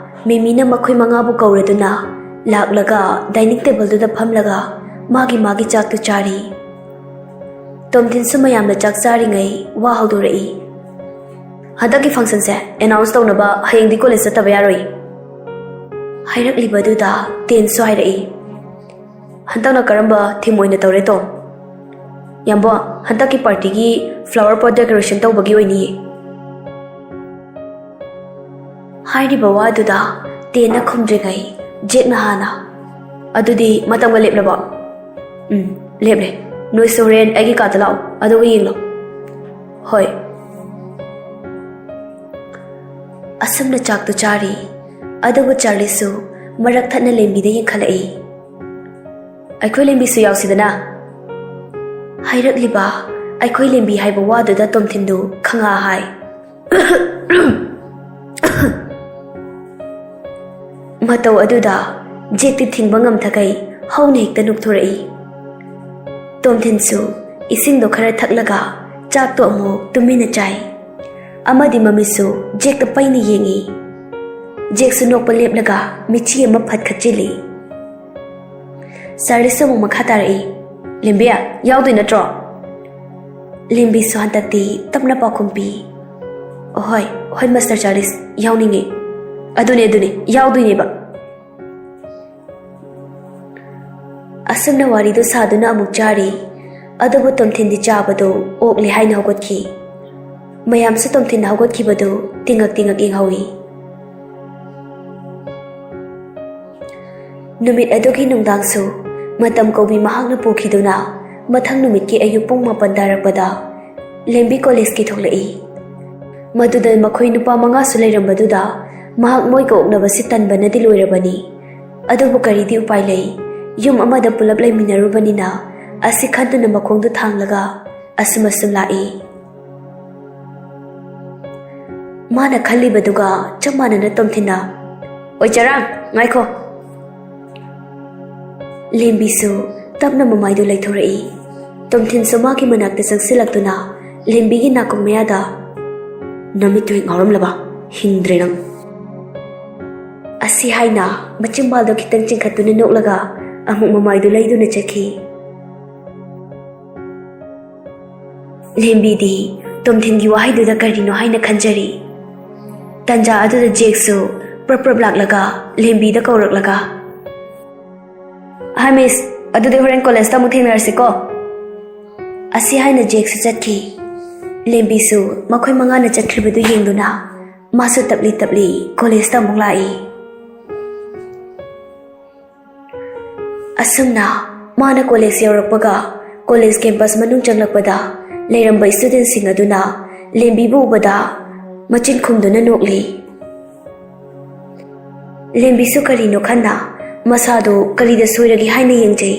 ꯃꯤꯃꯤꯅ ꯃꯈꯣꯏ ꯃꯉꯥꯕꯨ ꯀꯧꯔꯗꯨꯅ ꯂꯥꯛꯂꯒ ꯗꯥꯏꯅꯤꯡ ꯇꯦꯕꯜꯗꯨꯗ ꯐꯝꯂꯒ ꯃꯥꯒꯤ ꯃꯥꯒꯤ ꯆꯥꯛꯇꯨ ꯆꯥꯔꯤ꯫ ꯇꯣꯝꯊꯤꯟꯁꯨ ꯃꯌꯥꯝꯅ ꯆꯥꯛ ꯆꯥꯔꯤꯉꯩ ꯋꯥ ꯍꯧꯗꯣꯔꯛꯏ꯫ "ꯍꯟꯗꯛꯀꯤ ꯐꯪꯁꯟꯁꯦ ꯑꯦꯅꯥꯎꯟꯁ ꯇꯧꯅꯕ ꯍꯌꯦꯡꯗꯤ ꯀꯣꯂꯦꯖ ꯆꯠꯇꯕ ꯌꯥꯔꯣꯏ꯫" ꯍꯥꯏꯔꯛꯂꯤꯕꯗꯨꯗ ꯇꯦꯟꯁꯨ ꯍꯥꯏꯔꯛꯏ꯫ "ꯍꯟꯗꯛꯅ ꯀꯔꯝꯕ ꯊꯤꯝ ꯑꯣꯏꯅ ꯇꯧꯔꯦ ꯇꯣꯝ?" "ꯌꯥꯝꯕꯣ, ꯍꯟꯗꯛꯀꯤ ꯄꯥꯔꯇꯤꯒꯤ ꯐ꯭ꯂꯥꯋꯔ ꯄꯣꯠ ꯗꯦꯀꯣꯔꯦꯁꯟ ꯇꯧꯕꯒꯤ ꯑꯣꯏꯅꯤꯌꯦ꯫" ꯍꯥꯏꯔꯤꯕ ꯋꯥꯗꯨꯗ ꯇꯦꯟꯅ ꯈꯨꯝꯗ꯭ꯔꯤꯉꯩ ꯖꯦꯛꯅ ꯍꯥꯟꯅ, "ꯑꯗꯨꯗꯤ ꯃꯇꯝꯒ ꯂꯦꯞꯂꯕꯣ?" "ꯎꯝ, ꯂꯦꯞꯂꯦ꯫ ꯅꯣꯏꯁꯨ ꯍꯣꯔꯦꯟ ꯑꯩꯒꯤ ꯀꯥꯗ ꯂꯥꯛꯑꯣ, ꯑꯗꯨꯒ ꯌꯦꯡꯂꯣ꯫" "ꯍꯣꯏ꯫" ꯑꯁꯨꯝꯅ ꯆꯥꯛꯇꯨ ꯆꯥꯔꯤ꯫ ꯑꯗꯨꯕꯨ ꯆꯥꯔꯂꯤꯁꯨ ꯃꯔꯛ ꯊꯠꯅ ꯂꯦꯝꯕꯤꯗ ꯌꯦꯡꯈꯠꯂꯛꯏ꯫ "ꯑꯩꯈꯣꯏ ꯂꯦꯝꯕꯤꯁꯨ ꯌꯥꯎꯁꯤꯗꯅ꯫" ꯍꯥꯏꯔꯛꯂꯤꯕ "ꯑꯩꯈꯣꯏ ꯂꯦꯝꯕꯤ" ꯍꯥꯏꯕ ꯋꯥꯗꯨꯗ ꯇꯣꯝꯊꯤꯟꯗꯨ ꯈꯪꯉꯥ ꯍꯥꯏ꯫ ꯃꯇꯧ ꯑꯗꯨꯗ ꯖꯦꯛꯇꯤ ꯊꯤꯡꯕ ꯉꯝꯊꯈꯩ ꯍꯧꯅ ꯍꯦꯛꯇ ꯅꯣꯛꯊꯣꯔꯛꯏ꯫ ꯇꯣꯝꯊꯤꯟꯁꯨ ꯏꯁꯤꯡꯗꯣ ꯈꯔ ꯊꯛꯂꯒ ꯆꯥꯛꯇꯣ ꯑꯃꯨꯛ ꯇꯨꯃꯤꯟꯅ ꯆꯥꯏ꯫ ꯑꯃꯗꯤ ꯃꯃꯤꯠꯁꯨ ꯖꯦꯛꯇ ꯄꯩꯅ ꯌꯦꯡꯏ꯫ ꯖꯦꯛꯁꯨ ꯅꯣꯛꯄ ꯂꯦꯞꯂꯒ ꯃꯤꯠꯆꯤ ꯑꯃ ꯐꯠ ꯈꯠꯆꯤꯜꯂꯤ꯫ ꯆꯥꯔꯂꯤꯁ ꯑꯃꯨꯛ ꯃꯈꯥ ꯇꯥꯔꯛꯏ, "ꯂꯦꯝꯕꯤ, ꯌꯥꯎꯗꯣꯏ ꯅꯠꯇ꯭ꯔꯣ?" ꯂꯦꯝꯕꯤꯁꯨ ꯍꯟꯗꯛꯇꯤ ꯇꯞꯅ ꯄꯥꯎꯈꯨꯝ ꯄꯤ, "ꯑꯍꯣꯏ, ꯍꯣꯏ, ꯃꯥꯁꯇꯔ ꯆꯥꯔꯂꯤꯁ, ꯌꯥꯎꯅꯤꯡꯉꯤ꯫ ꯑꯗꯨꯅꯦ, ꯑꯗꯨꯅꯦ, ꯌꯥꯎꯗꯣꯏꯅꯦꯕ꯫" ꯑꯁꯨꯝꯅ ꯋꯥꯔꯤꯗꯨ ꯁꯥꯗꯨꯅ ꯑꯃꯨꯛ ꯆꯥꯔꯤ꯫ ꯑꯗꯨꯕꯨ ꯇꯣꯝꯊꯤꯟꯗꯤ ꯆꯥꯕꯗꯨ ꯑꯣꯛꯂꯦ ꯍꯥꯏꯅ ꯍꯧꯒꯠꯈꯤ꯫ ꯃꯌꯥꯝꯁꯨ ꯇꯣꯝꯊꯤꯟꯅ ꯍꯧꯒꯠꯈꯤꯕꯗꯨ ꯇꯤꯉꯛ ꯇꯤꯉꯛ ꯌꯦꯡꯍꯧꯏ꯫ ꯅꯨꯃꯤꯠ ꯑꯗꯨꯒꯤ ꯅꯨꯡꯗꯥꯡꯁꯨ ꯃꯇꯝ ꯀꯧꯕꯤ ꯃꯍꯥꯛꯅ ꯄꯨꯈꯤꯗꯨꯅ ꯃꯊꯪ ꯅꯨꯃꯤꯠꯀꯤ ꯑꯌꯨꯛ ꯄꯨꯡ ꯃꯥꯄꯟ ꯇꯥꯔꯛꯄꯗ ꯂꯦꯝꯕꯤ ꯀꯣꯂꯦꯖꯀꯤ ꯊꯣꯛꯂꯛꯏ꯫ ꯃꯗꯨꯗ ꯃꯈꯣꯏ ꯅꯨꯄꯥ ꯃꯉꯥꯁꯨ ꯂꯩꯔꯝꯕꯗꯨꯗ ꯃꯍꯥꯛ ꯃꯣꯏꯒ ꯑꯣꯛꯅꯕꯁꯤ ꯇꯟꯕꯅꯗꯤ ꯂꯣꯏꯔꯕꯅꯤ꯫ ꯑꯗꯨꯕꯨ ꯀꯔꯤꯗꯤ ꯎꯄꯥꯏ ꯂꯩ? ꯌꯨꯝ ꯑꯃꯗ ꯄꯨꯂꯞ ꯂꯩꯃꯤꯟꯅꯔꯨꯕꯅꯤꯅ ꯑꯁꯤ ꯈꯟꯗꯨꯅ ꯃꯈꯣꯡꯗꯨ ꯊꯥꯡꯂꯒ ꯑꯁꯨꯝ ꯑꯁꯨꯝ ꯂꯥꯛꯏ꯫ ꯃꯥꯅ ꯈꯜꯂꯤꯕꯗꯨꯒ ꯆꯞ ꯃꯥꯟꯅꯅ ꯇꯣꯝꯊꯤꯟꯅ, "ꯑꯣꯏ ꯆꯔꯥꯡ, ꯉꯥꯏꯈꯣ!" ꯂꯦꯝꯕꯤꯁꯨ ꯇꯞꯅ ꯃꯃꯥꯏꯗꯨ ꯂꯩꯊꯣꯔꯛꯏ꯫ ꯇꯣꯝꯊꯤꯟꯁꯨ ꯃꯥꯒꯤ ꯃꯅꯥꯛꯇ ꯆꯪꯁꯤꯜꯂꯛꯇꯨꯅ ꯂꯦꯝꯕꯤꯒꯤ ꯅꯥꯀꯣꯡ ꯃꯌꯥꯗ, "ꯅꯃꯤꯠꯇꯨ ꯍꯦꯛ ꯉꯥꯎꯔꯝꯂꯕ? ꯍꯤꯡꯗ꯭ꯔꯦ ꯅꯪ!" ꯑꯁꯤ ꯍꯥꯏꯅ ꯃꯆꯤꯟꯕꯥꯜꯗꯣ ꯈꯤꯇꯪ ꯆꯤꯡꯈꯠꯇꯨꯅ ꯅꯣꯛꯂꯒ ꯑꯃꯨꯛ ꯃꯃꯥꯏꯗꯨ ꯂꯩꯗꯨꯅ ꯆꯠꯈꯤ꯫ ꯂꯦꯝꯕꯤꯗꯤ ꯇꯣꯝꯊꯤꯟꯒꯤ ꯋꯥꯍꯩꯗꯨꯗ ꯀꯔꯤꯅꯣ ꯍꯥꯏꯅ ꯈꯟꯖꯔꯤ꯫ ꯇꯟꯖꯥ ꯑꯗꯨꯗ ꯖꯦꯛꯁꯨ ꯄ꯭ꯔꯞ ꯄ꯭ꯔꯞ ꯂꯥꯛꯂꯒ ꯂꯦꯝꯕꯤꯗ ꯀꯧꯔꯛꯂꯒ, "ꯍꯥꯏ ꯃꯤꯁ, ꯑꯗꯨꯗꯤ ꯍꯣꯔꯦꯟ ꯀꯣꯂꯦꯖꯇ ꯑꯃꯨꯛ ꯊꯦꯡꯅꯔꯁꯤꯀꯣ?" ꯑꯁꯤ ꯍꯥꯏꯅ ꯖꯦꯛꯁꯨ ꯆꯠꯈꯤ꯫ ꯂꯦꯝꯕꯤꯁꯨ ꯃꯈꯣꯏ ꯃꯉꯥꯅ ꯆꯠꯈ꯭ꯔꯤꯕꯗꯨ ꯌꯦꯡꯗꯨꯅ ꯃꯥꯁꯨ ꯇꯞꯂꯤ ꯇꯞꯂꯤ ꯀꯣꯂꯦꯖꯇ ꯑꯃꯨꯛ ꯂꯥꯛꯏ꯫ ꯑꯁꯨꯝꯅ ꯃꯥꯅ ꯀꯣꯂꯦꯖ ꯌꯧꯔꯛꯄꯒ ꯀꯣꯂꯦꯖ ꯀꯦꯝꯄꯁ ꯃꯅꯨꯡ ꯆꯪꯂꯛꯄꯗ ꯂꯩꯔꯝꯕ ꯏꯁꯇꯨꯗꯦꯟꯁꯤꯡ ꯑꯗꯨꯅ ꯂꯦꯝꯕꯤꯕꯨ ꯎꯕꯗ ꯃꯆꯤꯟ ꯈꯨꯝꯗꯨꯅ ꯅꯣꯛꯂꯤ꯫ ꯂꯦꯝꯕꯤꯁꯨ ꯀꯔꯤꯅꯣ ꯈꯟꯅ ꯃꯁꯥꯗꯨ ꯀꯔꯤꯗ ꯁꯣꯏꯔꯒꯦ ꯍꯥꯏꯅ ꯌꯦꯡꯖꯩ꯫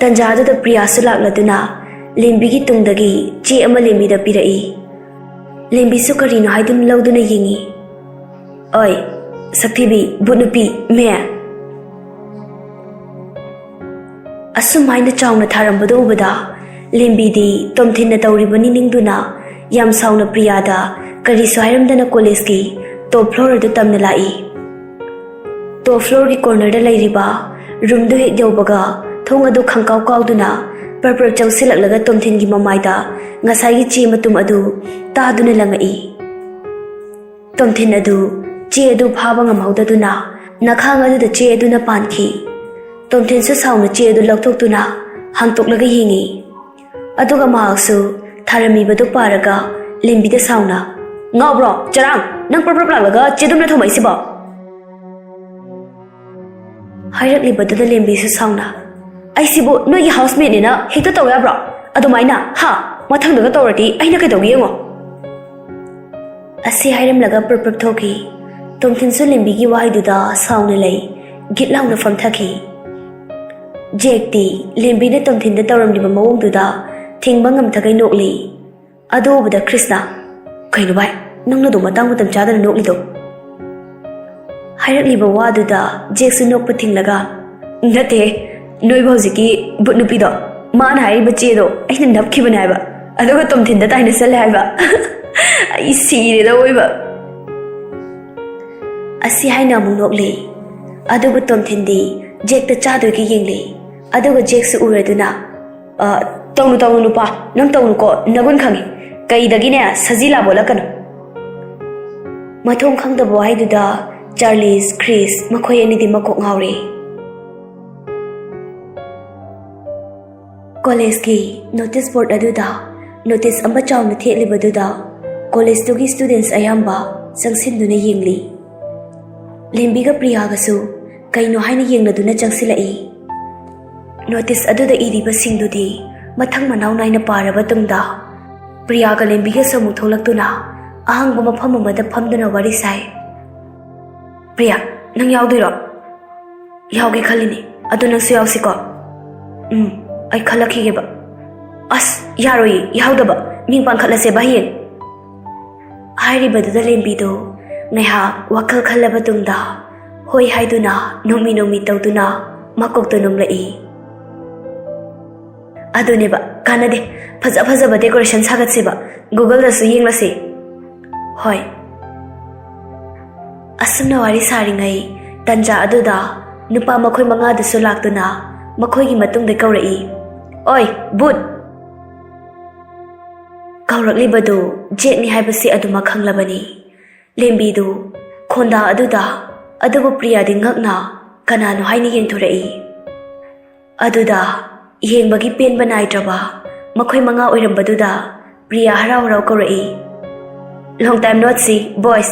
ꯇꯟꯖꯥ ꯑꯗꯨꯗ ꯄ꯭ꯔꯤꯌꯥꯁꯨ ꯂꯥꯛꯂꯗꯨꯅ ꯂꯦꯝꯕꯤꯒꯤ ꯇꯨꯡꯗꯒꯤ ꯆꯦ ꯑꯃ ꯂꯦꯝꯕꯤꯗ ꯄꯤꯔꯛꯏ꯫ ꯂꯦꯝꯕꯤꯁꯨ ꯀꯔꯤꯅꯣ ꯍꯥꯏꯗꯨꯅ ꯂꯧꯗꯨꯅ ꯌꯦꯡꯏ꯫ "ꯑꯣꯏ, ꯁꯛꯊꯤꯕꯤ, ꯕꯨꯠ ꯅꯨꯄꯤ, ꯃꯦ!" ꯑꯁꯨꯝ ꯍꯥꯏꯅ ꯆꯥꯎꯅ ꯊꯥꯔꯝꯕꯗꯨ ꯎꯕꯗ ꯂꯦꯝꯕꯤꯗꯤ ꯇꯣꯝꯊꯤꯟꯅ ꯇꯧꯔꯤꯕꯅꯤ ꯅꯤꯡꯗꯨꯅ ꯌꯥꯝ ꯁꯥꯎꯅ ꯄ꯭ꯔꯤꯌꯥꯗ ꯀꯔꯤꯁꯨ ꯍꯥꯏꯔꯝꯗꯅ ꯀꯣꯂꯦꯖꯀꯤ ꯇꯣꯞ ꯐ꯭ꯂꯣꯔ ꯑꯗꯨ ꯇꯝꯅ ꯂꯥꯛꯏ꯫ ꯇꯣꯞ ꯐ꯭ꯂꯣꯔꯒꯤ ꯀꯣꯔꯅꯔꯗ ꯂꯩꯔꯤꯕ ꯔꯨꯝꯗꯨ ꯍꯦꯛ ꯌꯧꯕꯒ ꯊꯣꯡ ꯑꯗꯨ ꯈꯪꯀꯥꯎ ꯀꯥꯎꯗꯨꯅ ꯄ꯭ꯔꯞ ꯄ꯭ꯔꯞ ꯆꯪꯁꯤꯜꯂꯛꯂꯒ ꯇꯣꯝꯊꯤꯟꯒꯤ ꯃꯃꯥꯏꯗ ꯉꯁꯥꯏꯒꯤ ꯆꯦ ꯃꯇꯨꯝ ꯑꯗꯨ ꯇꯥꯗꯨꯅ ꯂꯪꯉꯛꯏ꯫ ꯇꯣꯝꯊꯤꯟ ꯑꯗꯨ ꯆꯦ ꯑꯗꯨ ꯐꯥꯕ ꯉꯝꯍꯧꯗꯗꯨꯅ ꯅꯈꯥꯡ ꯑꯗꯨꯗ ꯆꯦ ꯑꯗꯨꯅ ꯄꯥꯟꯈꯤ꯫ ꯇꯣꯝꯊꯤꯟꯁꯨ ꯁꯥꯎꯅ ꯆꯦ ꯑꯗꯨ ꯂꯧꯊꯣꯛꯇꯨꯅ ꯍꯥꯡꯇꯣꯛꯂꯒ ꯌꯦꯡꯉꯤ꯫ ꯑꯗꯨꯒ ꯃꯍꯥꯛꯁꯨ ꯊꯥꯔꯝꯃꯤꯕꯗꯨ ꯄꯥꯔꯒ ꯂꯦꯝꯕꯤꯗ ꯁꯥꯎꯅ, "ꯉꯥꯎꯕ꯭ꯔꯣ ꯆꯔꯥꯡ? ꯅꯪ ꯄ꯭ꯔꯞ ꯄ꯭ꯔꯞ ꯂꯥꯛꯂꯒ ꯆꯦꯗꯨꯝꯅ ꯊꯣꯝꯃꯛꯏꯁꯤꯕꯣ?" ꯍꯥꯏꯔꯛꯂꯤꯕꯗꯨꯗ ꯂꯦꯝꯕꯤꯁꯨ ꯁꯥꯎꯅ, "ꯑꯩꯁꯤꯕꯨ ꯅꯣꯏꯒꯤ ꯍꯥꯎꯁꯃꯦꯠꯅꯦꯅ ꯍꯦꯛꯇ ꯇꯧ ꯌꯥꯕ꯭ꯔꯣ? ꯑꯗꯨꯃꯥꯏꯅ, ꯍꯥ? ꯃꯊꯪꯗꯒ ꯇꯧꯔꯗꯤ ꯑꯩꯅ ꯀꯩꯗꯧꯒꯦ ꯌꯦꯡꯉꯣ?" ꯑꯁꯤ ꯍꯥꯏꯔꯝꯂꯒ ꯄ꯭ꯔꯞ ꯄ꯭ꯔꯞ ꯊꯣꯛꯈꯤ꯫ ꯇꯣꯝꯊꯤꯟꯁꯨ ꯂꯦꯝꯕꯤꯒꯤ ꯋꯥꯍꯩꯗꯨꯗ ꯁꯥꯎꯅ ꯂꯩ, ꯒꯤꯠ ꯂꯥꯎꯅ ꯐꯝꯊꯈꯤ꯫ ꯖꯦꯛꯇꯤ ꯂꯦꯝꯕꯤꯅ ꯇꯣꯝꯊꯤꯟꯗ ꯇꯧꯔꯝꯂꯤꯕ ꯃꯑꯣꯡꯗꯨꯗ ꯊꯤꯡꯕ ꯉꯝꯊꯈꯩ ꯅꯣꯛꯂꯤ꯫ ꯑꯗꯨ ꯎꯕꯗ ꯀ꯭ꯔꯤꯁꯅ, "ꯀꯩꯅꯣ ꯚꯥꯏ, ꯅꯪꯅ ꯑꯗꯨꯝ ꯃꯇꯥꯡ ꯃꯇꯝ ꯆꯥꯗꯅ ꯅꯣꯛꯂꯤꯗꯣ?" ꯍꯥꯏꯔꯛꯂꯤꯕ ꯋꯥꯗꯨꯗ ꯖꯦꯛꯁꯨ ꯅꯣꯛꯄ ꯊꯤꯡꯂꯒ, "ꯅꯠꯇꯦ, ꯅꯣꯏꯕꯨ ꯍꯧꯖꯤꯛꯀꯤ ꯕꯨꯠ ꯅꯨꯄꯤꯗꯣ, ꯃꯥꯅ ꯍꯥꯏꯔꯤꯕ ꯆꯦꯗꯣ ꯑꯩꯅ ꯅꯞꯈꯤꯕꯅꯦ ꯍꯥꯏꯕ, ꯑꯗꯨꯒ ꯇꯣꯝꯊꯤꯟꯗ ꯇꯥꯏꯅꯁꯜꯂꯦ ꯍꯥꯏꯕ꯫ ꯑꯩ ꯁꯤꯔꯦꯗ ꯑꯣꯏꯕ!" ꯑꯁꯤ ꯍꯥꯏꯅ ꯑꯃꯨꯛ ꯅꯣꯛꯂꯤ꯫ ꯑꯗꯨꯕꯨ ꯇꯣꯝꯊꯤꯟꯗꯤ ꯖꯦꯛꯇ ꯆꯥꯗꯣꯏꯒꯤ ꯌꯦꯡꯂꯤ꯫ ꯑꯗꯨꯒ ꯖꯦꯛꯁꯨ ꯎꯔꯗꯨꯅ, "ꯑ, ꯇꯧꯅꯨ, ꯇꯧꯅꯨ ꯅꯨꯄꯥ, ꯅꯪ ꯇꯧꯅꯨꯀꯣ, ꯅꯒꯨꯟ ꯈꯪꯉꯤ꯫ ꯀꯩꯗꯒꯤꯅꯦ ꯁꯖꯤ ꯂꯥꯕ ꯑꯣꯜꯂꯛꯀꯅꯨ!" ꯃꯊꯣꯡ ꯈꯪꯗꯕ ꯋꯥꯍꯩꯗꯨꯗ ꯆꯥꯔꯂꯤꯁ, ꯀ꯭ꯔꯤꯁ ꯃꯈꯣꯏ ꯑꯅꯤꯗꯤ ꯃꯀꯣꯛ ꯉꯥꯎꯔꯦ꯫ ꯀꯣꯂꯦꯖꯀꯤ ꯅꯣꯇꯤꯁ ꯕꯣꯔꯗ ꯑꯗꯨꯗ ꯅꯣꯇꯤꯁ ꯑꯃ ꯆꯥꯎꯅ ꯊꯦꯠꯂꯤꯕꯗꯨꯗ ꯀꯣꯂꯦꯖꯇꯨꯒꯤ ꯁ꯭ꯇꯨꯗꯦꯟꯠꯁ ꯑꯌꯥꯝꯕ ꯆꯪꯁꯤꯟꯗꯨꯅ ꯌꯦꯡꯂꯤ꯫ ꯂꯦꯝꯕꯤꯒ ꯄ꯭ꯔꯤꯌꯥꯒꯁꯨ ꯀꯩꯅꯣ ꯍꯥꯏꯅ ꯌꯦꯡꯅꯗꯨꯅ ꯆꯪꯁꯤꯜꯂꯛꯏ꯫ ꯅꯣꯇꯤꯁ ꯑꯗꯨꯗ ꯏꯔꯤꯕꯁꯤꯡꯗꯨꯗꯤ ꯃꯊꯪ ꯃꯅꯥꯎ ꯅꯥꯏꯅ ꯄꯥꯔꯕ ꯇꯨꯡꯗ ꯄ꯭ꯔꯤꯌꯥꯒ ꯂꯦꯝꯕꯤꯒꯁꯨ ꯑꯃꯨꯛ ꯊꯣꯛꯂꯛꯇꯨꯅ ꯑꯍꯥꯡꯕ ꯃꯐꯝ ꯑꯃꯗ ꯐꯝꯗꯨꯅ ꯋꯥꯔꯤ ꯁꯥꯏ꯫ "ꯄ꯭ꯔꯤꯌꯥ, ꯅꯪ ꯌꯥꯎꯗꯣꯏꯔꯣ?" "ꯌꯥꯎꯒꯦ ꯈꯜꯂꯤꯅꯦ, ꯑꯗꯣ ꯅꯪꯁꯨ ꯌꯥꯎꯁꯤꯀꯣ?" "ꯎꯝ, ꯑꯩ ꯈꯜꯂꯛꯈꯤꯒꯦꯕ꯫" "ꯑꯁ, ꯌꯥꯔꯣꯏꯌꯦ, ꯌꯥꯎꯗꯕ꯫ ꯃꯤꯡ ꯄꯥꯟꯈꯠꯂꯁꯦꯕ ꯍꯌꯦꯡ꯫" ꯍꯥꯏꯔꯤꯕꯗꯨꯗ ꯂꯦꯝꯕꯤꯗꯣ ꯉꯥꯏꯍꯥꯛ ꯋꯥꯈꯜ ꯈꯜꯂꯕ ꯇꯨꯡꯗ ꯍꯣꯏ ꯍꯥꯏꯗꯨꯅ ꯅꯣꯡꯃꯤ ꯅꯣꯡꯃꯤ ꯇꯧꯗꯨꯅ ꯃꯀꯣꯛꯇꯣ ꯅꯣꯝꯂꯛꯏ꯫ ꯑꯗꯨꯅꯦꯕ, ꯀꯥꯟꯅꯗꯦ꯫ ꯐꯖ ꯐꯖꯕ decoration ꯁꯥꯒꯠꯁꯦꯕ꯫ Google-ꯗꯁꯨ ꯌꯦꯡꯂꯁꯤ꯫ ꯍꯣꯏ꯫ ꯑꯁꯨꯝꯅ ꯋꯥꯔꯤ ꯁꯥꯔꯤꯉꯩ ꯇꯟꯖꯥ ꯑꯗꯨꯗ ꯅꯨꯄꯥ ꯃꯈꯣꯏ ꯃꯉꯥꯗꯨꯁꯨ ꯂꯥꯛꯇꯨꯅ ꯃꯈꯣꯏꯒꯤ ꯃꯇꯨꯡꯗ ꯀꯧꯔꯛꯏ, "ꯑꯣꯏ, ꯕꯨꯠ!" ꯀꯧꯔꯛꯂꯤꯕꯗꯨ ꯖꯦꯛꯅꯤ ꯍꯥꯏꯕꯁꯤ ꯑꯗꯨꯃꯛ ꯈꯪꯂꯕꯅꯤ꯫ ꯂꯦꯝꯕꯤꯗꯨ ꯈꯣꯟꯗꯥ ꯑꯗꯨꯗ, ꯑꯗꯨꯕꯨ ꯄ꯭ꯔꯤꯌꯥꯗꯤ ꯉꯛꯅ ꯀꯅꯥꯅꯣ ꯍꯥꯏꯅ ꯌꯦꯡꯊꯣꯔꯛꯏ꯫ ꯑꯗꯨꯗ ꯌꯦꯡꯕꯒꯤ ꯄꯦꯟꯕ ꯅꯥꯏꯗ꯭ꯔꯕ ꯃꯈꯣꯏ ꯃꯉꯥ ꯑꯣꯏꯔꯝꯕꯗꯨꯗ ꯄ꯭ꯔꯤꯌꯥ ꯍꯔꯥꯎ ꯍꯔꯥꯎ ꯀꯧꯔꯛꯏ, "Long time no see, boys!"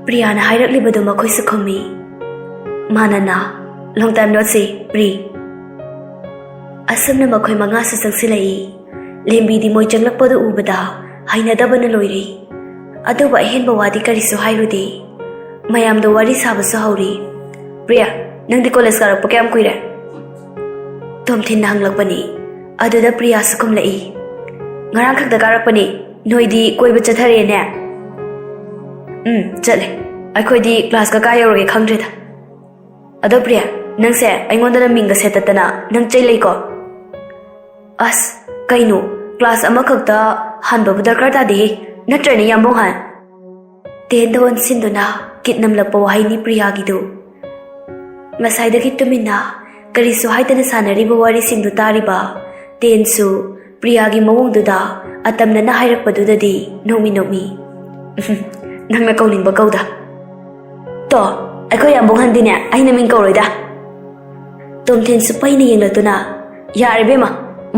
ꯄ꯭ꯔꯤꯌꯥꯅ ꯍꯥꯏꯔꯛꯂꯤꯕꯗꯨ ꯃꯈꯣꯏꯁꯨ ꯈꯨꯝꯃꯤ꯫ ꯃꯥꯅꯅ, "Long time no see, pre!" ꯑꯁꯨꯝꯅ ꯃꯈꯣꯏ ꯃꯉꯥꯁꯨ ꯆꯪꯁꯤꯜꯂꯛꯏ꯫ ꯂꯦꯝꯕꯤꯗꯤ ꯃꯣꯏ ꯆꯪꯂꯛꯄꯗꯨ ꯎꯕꯗ ꯍꯩꯅꯗꯕꯅ ꯂꯣꯏꯔꯦ꯫ ꯑꯗꯨꯕꯨ ꯑꯍꯦꯟꯕ ꯋꯥꯗꯤ ꯀꯔꯤꯁꯨ ꯍꯥꯏꯔꯨꯗꯦ꯫ ꯃꯌꯥꯝꯗꯣ ꯋꯥꯔꯤ ꯁꯥꯕꯁꯨ ꯍꯧꯔꯤ꯫ "ꯄ꯭ꯔꯤꯌꯥ, ꯅꯪꯗꯤ college ꯀꯥꯔꯛꯄ ꯀꯌꯥꯝ ꯀꯨꯏꯔꯦ?" ꯇꯣꯝꯊꯤꯟꯅ ꯍꯪꯂꯛꯄꯅꯤ꯫ ꯑꯗꯨꯗ ꯄ꯭ꯔꯤꯌꯥꯁꯨ ꯈꯨꯝꯂꯛꯏ, "ꯉꯔꯥꯡ ꯈꯛꯇ ꯀꯥꯔꯛꯄꯅꯤ꯫ ꯅꯣꯏꯗꯤ ꯀꯣꯏꯕ ꯆꯠꯊꯔꯦꯅꯦ?" "ꯎꯝ, ꯆꯠꯂꯦ꯫ ꯑꯩꯈꯣꯏꯗꯤ class-ꯀ ꯀꯥꯏ ꯌꯧꯔꯒꯦ ꯈꯪꯗ꯭ꯔꯦꯗ꯫ ꯑꯗꯣ ꯄ꯭ꯔꯤꯌꯥ, ꯅꯪꯁꯦ ꯑꯩꯉꯣꯟꯗꯅ ꯃꯤꯡꯒ ꯁꯦꯠꯇꯠꯇꯅ ꯅꯪ ꯆꯩ ꯂꯩꯀꯣ?" "ꯑꯁ, ꯀꯩꯅꯣ, class ꯑꯃꯈꯛꯇ ꯍꯥꯟꯕꯕꯨ ꯗꯔꯀꯥꯔ ꯇꯥꯗꯦꯍꯦ, ꯅꯠꯇ꯭ꯔꯅꯦ, ꯌꯥꯝꯕꯨꯡꯍꯥꯟ?" ꯇꯦꯟꯗ ꯑꯣꯟꯁꯤꯟꯗꯨꯅ ꯀꯤꯠ ꯅꯝꯂꯛꯄ ꯋꯥꯍꯩꯅꯤ ꯄ꯭ꯔꯤꯌꯥꯒꯤꯗꯨ꯫ ꯉꯁꯥꯏꯗꯒꯤ ꯇꯨꯃꯤꯟꯅ ꯀꯔꯤꯁꯨ ꯍꯥꯏꯗꯅ ꯁꯥꯟꯅꯔꯤꯕ ꯋꯥꯔꯤꯁꯤꯡꯗꯨ ꯇꯥꯔꯤꯕ ꯇꯦꯟꯁꯨ ꯄ꯭ꯔꯤꯌꯥꯒꯤ ꯃꯑꯣꯡꯗꯨꯗ ꯑꯇꯝꯅꯅ ꯍꯥꯏꯔꯛꯄꯗꯨꯗꯗꯤ ꯅꯣꯛꯃꯤ ꯅꯣꯛꯃꯤ꯫ "ꯅꯪꯅ ꯀꯧꯅꯤꯡꯕ ꯀꯧꯗ꯫ ꯇꯣ, ꯑꯩꯈꯣꯏ ꯌꯥꯝꯕꯨꯡꯍꯟꯗꯤꯅꯦ ꯑꯩꯅ ꯃꯤꯡ ꯀꯧꯔꯣꯏꯗ꯫" ꯇꯣꯝꯊꯤꯟꯁꯨ ꯄꯩꯅ ꯌꯦꯡꯂꯛꯇꯨꯅ, "ꯌꯥꯔꯦ ꯕꯦꯝꯃ,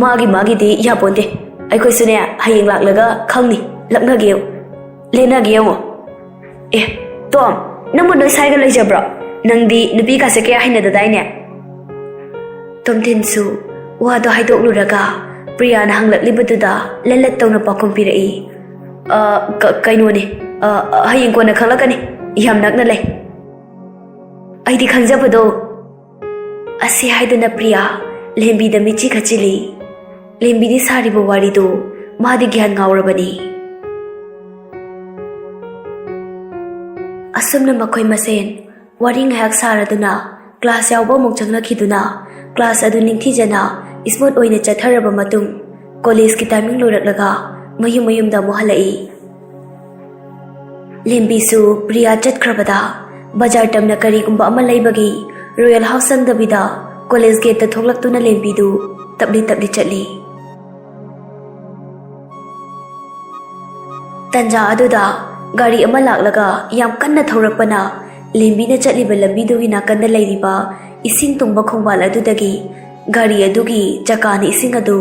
ꯃꯥꯒꯤ ꯃꯥꯒꯤꯗꯤ ꯌꯥꯄꯣꯟꯇꯦ꯫ ꯑꯩꯈꯣꯏꯁꯨꯅꯦ ꯍꯌꯦꯡ ꯂꯥꯛꯂꯒ ꯈꯪꯅꯤ, ꯂꯛꯅꯒꯦ ꯌꯦꯡꯉꯨ, ꯂꯦꯟꯅꯒꯦ ꯌꯦꯡꯉꯨ꯫" "ꯑꯦ, ꯇꯣꯝ, ꯅꯪꯕꯨ ꯅꯣꯏ ꯁꯥꯏꯒ ꯂꯩꯖꯕ꯭ꯔꯣ? ꯅꯪꯗꯤ ꯅꯨꯄꯤꯒꯁꯦ ꯀꯌꯥ ꯍꯩꯅꯗꯗꯥꯏꯅꯦ?" ꯇꯣꯝꯊꯤꯟꯁꯨ ꯋꯥꯗꯣ ꯍꯥꯏꯗꯣꯛꯂꯨꯔꯒ ꯄ꯭ꯔꯤꯌꯥꯅ ꯍꯪꯂꯛꯂꯤꯕꯗꯨꯗ ꯂꯠ ꯂꯠ ꯇꯧꯅ ꯄꯥꯎꯈꯨꯝ ꯄꯤꯔꯛꯏ꯫ "ꯑ, ꯀ-, ꯀꯩꯅꯣꯅꯦ, ꯑ, ꯍꯌꯦꯡ ꯀꯣꯟꯅ ꯈꯪꯂꯛꯀꯅꯤ, ꯌꯥꯝ ꯅꯛꯅ ꯂꯩ꯫" "ꯑꯩꯗꯤ ꯈꯪꯖꯕꯗꯣ꯫" ꯑꯁꯤ ꯍꯥꯏꯗꯨꯅ ꯄ꯭ꯔꯤꯌꯥ ꯂꯦꯝꯕꯤꯗ ꯃꯤꯠꯆꯤ ꯈꯠꯆꯤꯜꯂꯤ꯫ ꯂꯦꯝꯕꯤꯗꯤ ꯁꯥꯔꯤꯕ ꯋꯥꯔꯤꯗꯨ ꯃꯥꯗꯤ ꯒ꯭ꯌꯥꯟ ꯉꯥꯎꯔꯕꯅꯤ꯫ ꯑꯁꯨꯝꯅ ꯃꯈꯣꯏ ꯃꯁꯦꯟ ꯋꯥꯔꯤ ꯉꯥꯏꯍꯥꯛ ꯁꯥꯔꯗꯨꯅ class ꯌꯥꯎꯕ ꯑꯃꯨꯛ ꯆꯪꯂꯛꯈꯤꯗꯨꯅ ꯀ꯭ꯂꯥꯁ ꯑꯗꯨ ꯅꯤꯡꯊꯤꯖꯅ ꯁ꯭ꯃꯨꯠ ꯑꯣꯏꯅ ꯆꯠꯊꯔꯕ ꯃꯇꯨꯡ, ꯀꯣꯂꯦꯖꯀꯤ ꯇꯥꯏꯃꯤꯡ ꯂꯣꯏꯔꯛꯂꯒ ꯃꯌꯨꯝ ꯃꯌꯨꯝꯗ ꯑꯃꯨꯛ ꯍꯜꯂꯛꯏ꯫ ꯂꯦꯝꯕꯤꯁꯨ ꯄ꯭ꯔꯤꯌꯥ ꯆꯠꯈ꯭ꯔꯕꯗ ꯕꯖꯥꯔ ꯇꯝꯅ ꯀꯔꯤꯒꯨꯝꯕ ꯑꯃ ꯂꯩꯕꯒꯤ ꯔꯣꯌꯦꯜ ꯍꯥꯎꯁ ꯆꯪꯗꯕꯤꯗ ꯀꯣꯂꯦꯖ ꯒꯦꯠꯇ ꯊꯣꯛꯂꯛꯇꯨꯅ ꯂꯦꯝꯕꯤꯗꯨ ꯇꯞꯂꯤ ꯇꯞꯂꯤ ꯆꯠꯂꯤ꯫ ꯇꯟꯖꯥ ꯑꯗꯨꯗ ꯒꯥꯔꯤ ꯑꯃ ꯂꯥꯛꯂꯒ ꯌꯥꯝ ꯀꯟꯅ ꯊꯧꯔꯛꯄꯅ ꯂꯦꯝꯕꯤꯅ ꯆꯠꯂꯤꯕ ꯂꯝꯕꯤꯗꯨꯒꯤ ꯅꯥꯀꯟꯗ ꯂꯩꯔꯤꯕ ꯏꯁꯤꯡ ꯇꯨꯡꯕ ꯈꯣꯡꯕꯥꯜ ꯑꯗꯨꯗꯒꯤ ꯒꯥꯔꯤ ꯑꯗꯨꯒꯤ ꯆꯀꯥꯅ ꯏꯁꯤꯡ ꯑꯗꯨ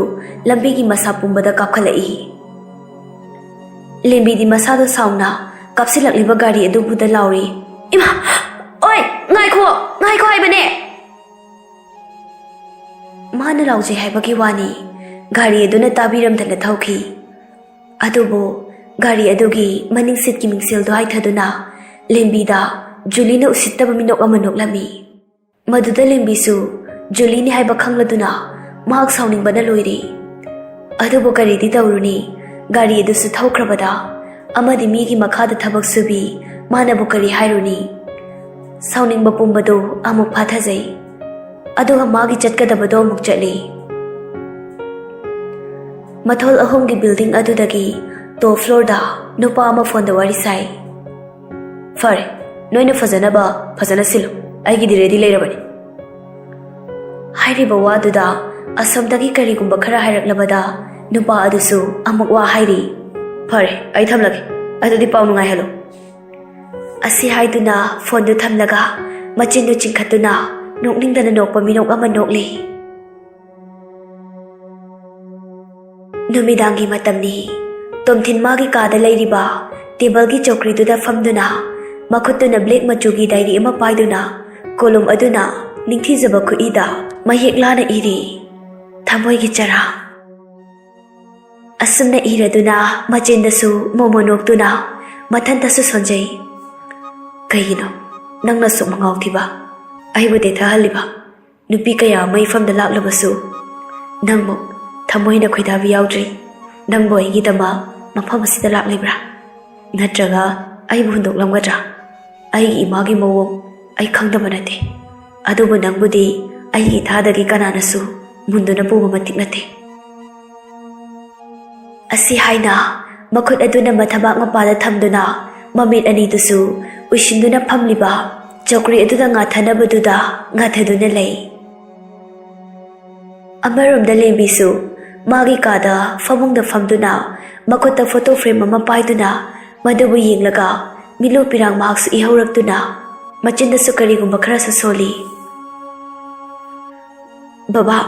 ꯂꯝꯕꯤꯒꯤ ꯃꯁꯥ ꯄꯨꯝꯕꯗ ꯀꯥꯞꯈꯠꯂꯛꯏ꯫ ꯂꯦꯝꯕꯤꯗꯤ ꯃꯁꯥꯗꯣ ꯁꯥꯎꯅ ꯀꯥꯞꯁꯤꯜꯂꯛꯂꯤꯕ ꯒꯥꯔꯤ ꯑꯗꯨꯕꯨꯗ ꯂꯥꯎꯔꯤ, "ꯏꯃꯥ! ꯑꯣꯏ! ꯉꯥꯏꯈꯣ! ꯉꯥꯏꯈꯣ ꯍꯥꯏꯕꯅꯦ!" ꯃꯥꯅ ꯂꯥꯎꯖꯩ ꯍꯥꯏꯕꯒꯤ ꯋꯥꯅꯤ, ꯒꯥꯔꯤ ꯑꯗꯨꯅ ꯇꯥꯕꯤꯔꯝꯗꯅ ꯊꯧꯈꯤ꯫ ꯑꯗꯨꯕꯨ ꯒꯥꯔꯤ ꯑꯗꯨꯒꯤ ꯃꯅꯤꯡ ꯁꯤꯠꯀꯤ ꯃꯤꯡꯁꯦꯜꯗꯨ ꯍꯥꯏꯊꯗꯨꯅ ꯂꯦꯝꯕꯤꯗ ꯖꯨꯂꯤꯅ ꯎꯁꯤꯠꯇꯕ ꯃꯤꯅꯣꯛ ꯑꯃ ꯅꯣꯛꯂꯝꯃꯤ꯫ ꯃꯗꯨꯗ ꯂꯦꯝꯕꯤꯁꯨ ꯖꯨꯂꯤꯅꯤ ꯍꯥꯏꯕ ꯈꯪꯂꯗꯨꯅ ꯃꯍꯥꯛ ꯁꯥꯎꯅꯤꯡꯕꯅ ꯂꯣꯏꯔꯦ꯫ ꯑꯗꯨꯕꯨ ꯀꯔꯤꯗꯤ ꯇꯧꯔꯨꯅꯤ, ꯒꯥꯔꯤ ꯑꯗꯨꯁꯨ ꯊꯧꯈ꯭ꯔꯕꯗ, ꯑꯃꯗꯤ ꯃꯤꯒꯤ ꯃꯈꯥꯗ ꯊꯕꯛ ꯁꯨꯕꯤ, ꯃꯥꯅꯕꯨ ꯀꯔꯤ ꯍꯥꯏꯔꯨꯅꯤ? ꯁꯥꯎꯅꯤꯡꯕ ꯄꯨꯝꯕꯗꯨ ꯑꯃꯨꯛ ꯐꯥꯊꯖꯩ꯫ ꯑꯗꯨꯒ ꯃꯥꯒꯤ ꯆꯠꯀꯗꯕꯗꯣ ꯑꯃꯨꯛ ꯆꯠꯂꯤ꯫ ꯃꯊꯣꯜ ꯑꯍꯨꯝꯒꯤ ꯕꯤꯜꯗꯤꯡ ꯑꯗꯨꯗꯒꯤ ꯇꯣꯞ ꯐ꯭ꯂꯣꯔꯗ ꯅꯨꯄꯥ ꯑꯃ ꯐꯣꯟꯗ ꯋꯥꯔꯤ ꯁꯥꯏ꯫ "ꯐꯔꯦ, ꯅꯣꯏꯅ ꯐꯖꯅꯕ ꯐꯖꯅ ꯁꯤꯜꯂꯨ, ꯑꯩꯒꯤꯗꯤ ꯔꯦꯗꯤ ꯂꯩꯔꯕꯅꯤ꯫" ꯍꯥꯏꯔꯤꯕ ꯋꯥꯗꯨꯗ ꯑꯁꯣꯝꯗꯒꯤ ꯀꯔꯤꯒꯨꯝꯕ ꯈꯔ ꯍꯥꯏꯔꯛꯂꯕꯗ ꯅꯨꯄꯥ ꯑꯗꯨꯁꯨ ꯑꯃꯨꯛ ꯋꯥ ꯍꯥꯏꯔꯤ꯫ "ꯐꯔꯦ, ꯑꯩ ꯊꯝꯂꯒꯦ, ꯑꯗꯨꯗꯤ ꯄꯥꯎ ꯅꯨꯡꯉꯥꯏꯍꯜꯂꯨ꯫" ꯑꯁꯤ ꯍꯥꯏꯗꯨꯅ ꯐꯣꯟꯗꯨ ꯊꯝꯂꯒ ꯃꯆꯤꯟꯗꯨ ꯆꯤꯡꯈꯠꯇꯨꯅ ꯅꯣꯛꯅꯤꯡꯗꯅ ꯅꯣꯛꯄ ꯃꯤꯅꯣꯛ ꯑꯃ ꯅꯣꯛꯂꯤ꯫ ꯅꯨꯃꯤꯗꯥꯡꯒꯤ ꯃꯇꯝꯅꯤ꯫ ꯇꯣꯝꯊꯤꯟ ꯃꯥꯒꯤ ꯀꯥꯗ ꯂꯩꯔꯤꯕ ꯇꯦꯕꯜꯒꯤ ꯆꯧꯀ꯭ꯔꯤꯗꯨꯗ ꯐꯝꯗꯨꯅ, ꯃꯈꯨꯠꯇꯨꯅ ꯕ꯭ꯂꯦꯛ ꯃꯆꯨꯒꯤ ꯗꯥꯏꯔꯤ ꯑꯃ ꯄꯥꯏꯗꯨꯅ, ꯀꯣꯂꯨꯝ ꯑꯗꯨꯅ ꯅꯤꯡꯊꯤꯖꯕ ꯈꯨꯠꯏꯗ ꯃꯌꯦꯛ ꯂꯥꯅ ꯏꯔꯤ꯫ ꯊꯃꯣꯏꯒꯤ ꯆꯔꯥ꯫ ꯑꯁꯨꯝꯅ ꯏꯔꯗꯨꯅ ꯃꯆꯤꯟꯗꯁꯨ ꯃꯣꯃꯣ ꯅꯣꯛꯇꯨꯅ ꯃꯊꯟꯇꯁꯨ ꯁꯣꯟꯖꯩ꯫ "ꯀꯩꯒꯤꯅꯣ ꯅꯪꯅ ꯑꯁꯨꯛ ꯃꯉꯥꯎ ꯊꯤꯕ, ꯑꯩꯕꯨ ꯇꯦꯊꯍꯜꯂꯤꯕ? ꯅꯨꯄꯤ ꯀꯌꯥ ꯑꯃ ꯏꯐꯝꯗ ꯂꯥꯛꯂꯕꯁꯨ ꯅꯪꯃꯨꯛ ꯊꯃꯣꯏꯅ ꯈꯣꯏꯗꯥꯕ ꯌꯥꯎꯗ꯭ꯔꯤ꯫ ꯅꯪꯕꯨ ꯑꯩꯒꯤꯗꯃꯛ ꯃꯐꯝ ꯑꯁꯤꯗ ꯂꯥꯛꯂꯤꯕ꯭ꯔꯥ? ꯅꯠꯇ꯭ꯔꯒ ꯑꯩꯕꯨ ꯍꯨꯟꯗꯣꯛꯂꯝꯒꯗ꯭ꯔꯥ? ꯑꯩꯒꯤ ꯏꯃꯥꯒꯤ ꯃꯑꯣꯡ ꯑꯩ ꯈꯪꯗꯕ ꯅꯠꯇꯦ, ꯑꯗꯨꯕꯨ ꯅꯪꯕꯨꯗꯤ ꯑꯩꯒꯤ ꯏꯊꯥꯗꯒꯤ ꯀꯅꯥꯅꯁꯨ ꯃꯨꯟꯗꯨꯅ ꯄꯨꯕ ꯃꯇꯤꯛ ꯅꯠꯇꯦ꯫ ꯑꯁꯤ ꯍꯥꯏꯅ ꯃꯈꯨꯠ ꯑꯗꯨꯅ ꯃꯊꯕꯥꯛ ꯃꯄꯥꯗ ꯊꯝꯗꯨꯅ ꯃꯃꯤꯠ ꯑꯅꯤꯗꯨꯁꯨ ꯎꯏꯁꯤꯟꯗꯨꯅ ꯐꯝꯂꯤꯕ ꯆꯧꯀ꯭ꯔꯤ ꯑꯗꯨꯗ ꯉꯥꯊꯅꯕꯗꯨꯗ ꯉꯥꯊꯗꯨꯅ ꯂꯩ꯫ ꯑꯃꯔꯣꯝꯗ ꯂꯦꯝꯕꯤꯁꯨ ꯃꯥꯒꯤ ꯀꯥꯗ ꯐꯃꯨꯡꯗ ꯐꯝꯗꯨꯅ ꯃꯈꯨꯠꯇ ꯐꯣꯇꯣ ꯐ꯭ꯔꯦꯝ ꯑꯃ ꯄꯥꯏꯗꯨꯅ ꯃꯗꯨꯕꯨ ꯌꯦꯡꯂꯒ ꯃꯤꯠꯂꯨ ꯄꯤꯔꯥꯡ ꯃꯍꯥꯛꯁꯨ ꯏꯍꯧꯔꯛꯇꯨꯅ ꯃꯆꯤꯟꯗꯁꯨ ꯀꯔꯤꯒꯨꯝꯕ ꯈꯔꯁꯨ ꯁꯣꯜꯂꯤ꯫ "ꯕꯕꯥ,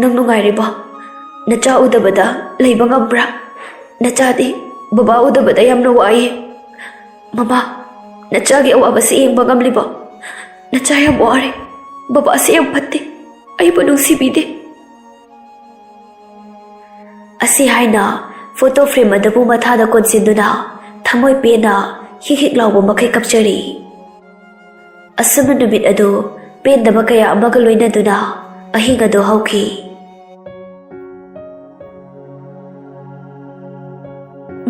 ꯅꯪ ꯅꯨꯡꯉꯥꯏꯔꯤꯕꯣ? ꯅꯆꯥ ꯎꯗꯕꯗ ꯂꯩꯕ ꯉꯝꯕ꯭ꯔꯥ? ꯅꯆꯥꯗꯤ ꯕꯕꯥ ꯎꯗꯕꯗ ꯌꯥꯝꯅ ꯋꯥꯏꯌꯦ꯫ ꯃꯃꯥ, ꯅꯆꯥꯒꯤ ꯑꯋꯥꯕꯁꯤ ꯌꯦꯡꯕ ꯉꯝꯂꯤꯕꯣ? ꯅꯆꯥ ꯌꯥꯝ ꯋꯥꯔꯦ꯫ ꯕꯕꯥꯁꯤ ꯌꯥꯝ ꯐꯠꯇꯦ꯫ ꯑꯩꯕꯨ ꯅꯨꯡꯁꯤꯕꯤꯗꯦ꯫" ꯑꯁꯤ ꯍꯥꯏꯅ ꯐꯣꯇꯣ ꯐ꯭ꯔꯦꯝ ꯑꯗꯨꯕꯨ ꯃꯊꯥꯗ ꯀꯣꯟꯁꯤꯟꯗꯨꯅ ꯊꯃꯣꯏ ꯄꯦꯟꯅ ꯍꯤꯛ ꯍꯤꯛ ꯂꯥꯎꯕ ꯃꯈꯩ ꯀꯞꯆꯔꯤ꯫ ꯑꯁꯨꯝꯅ ꯅꯨꯃꯤꯠ ꯑꯗꯨ ꯄꯦꯟꯗꯕ ꯀꯌꯥ ꯑꯃꯒ ꯂꯣꯏꯅꯗꯨꯅ ꯑꯍꯤꯡ ꯑꯗꯨ ꯍꯧꯈꯤ꯫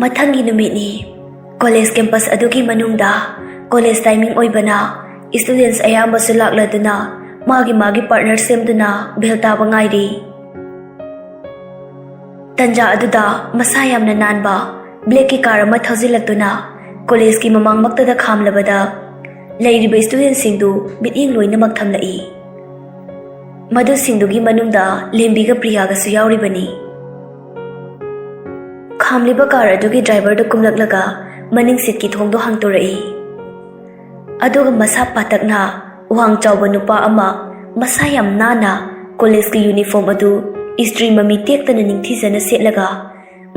ꯃꯊꯪꯒꯤ ꯅꯨꯃꯤꯠꯅꯤ꯫ ꯀꯣꯂꯦꯖ ꯀꯦꯝꯄꯁ ꯑꯗꯨꯒꯤ ꯃꯅꯨꯡꯗ ꯀꯣꯂꯦꯖ ꯇꯥꯏꯃꯤꯡ ꯑꯣꯏꯕꯅ ꯏꯁꯇꯨꯗꯦꯟꯁ ꯑꯌꯥꯝꯕꯁꯨ ꯂꯥꯛꯂꯗꯨꯅ ꯃꯥꯒꯤ ꯃꯥꯒꯤ ꯄꯥꯔꯠꯅꯔ ꯁꯦꯝꯗꯨꯅ ꯕꯦꯜ ꯇꯥꯕ ꯉꯥꯏꯔꯤ꯫ ꯇꯟꯖꯥ ꯑꯗꯨꯗ ꯃꯁꯥ ꯌꯥꯝꯅ ꯅꯥꯟꯕ ꯕ꯭ꯂꯦꯛꯀꯤ ꯀꯥꯔ ꯑꯃ ꯊꯧꯖꯤꯜꯂꯛꯇꯨꯅ ꯀꯣꯂꯦꯖꯀꯤ ꯃꯃꯥꯡꯃꯛꯇꯗ ꯈꯥꯝꯂꯕꯗ ꯂꯩꯔꯤꯕ ꯏꯁꯇꯨꯗꯦꯟꯁꯤꯡꯗꯨ ꯃꯤꯠꯌꯦꯡ ꯂꯣꯏꯅꯃꯛ ꯊꯝꯂꯛꯏ꯫ ꯃꯗꯨꯁꯤꯡꯗꯨꯒꯤ ꯃꯅꯨꯡꯗ ꯂꯦꯝꯕꯤꯒ ꯄ꯭ꯔꯤꯌꯥꯒꯁꯨ ꯌꯥꯎꯔꯤꯕꯅꯤ꯫ ꯈꯥꯝꯂꯤꯕ ꯀꯥꯔ ꯑꯗꯨꯒꯤ ꯗ꯭ꯔꯥꯏꯚꯔꯗꯨ ꯀꯨꯝꯂꯛꯂꯒ ꯃꯅꯤꯡ ꯁꯤꯠꯀꯤ ꯊꯣꯡꯗꯣ ꯍꯥꯡꯇꯣꯔꯛꯏ꯫ ꯑꯗꯨꯒ ꯃꯁꯥ ꯄꯥꯇꯛꯅ ꯋꯥꯡ ꯆꯥꯎꯕ ꯅꯨꯄꯥ ꯑꯃ ꯃꯁꯥ ꯌꯥꯝ ꯅꯥꯟꯅ ꯀꯣꯂꯦꯖꯀꯤ ꯌꯨꯅꯤꯐꯣꯔꯝ ꯑꯗꯨ ꯏꯁꯇ꯭ꯔꯤ ꯃꯃꯤ ꯇꯦꯛꯇꯅ ꯅꯤꯡꯊꯤꯖꯅ ꯁꯦꯠꯂꯒ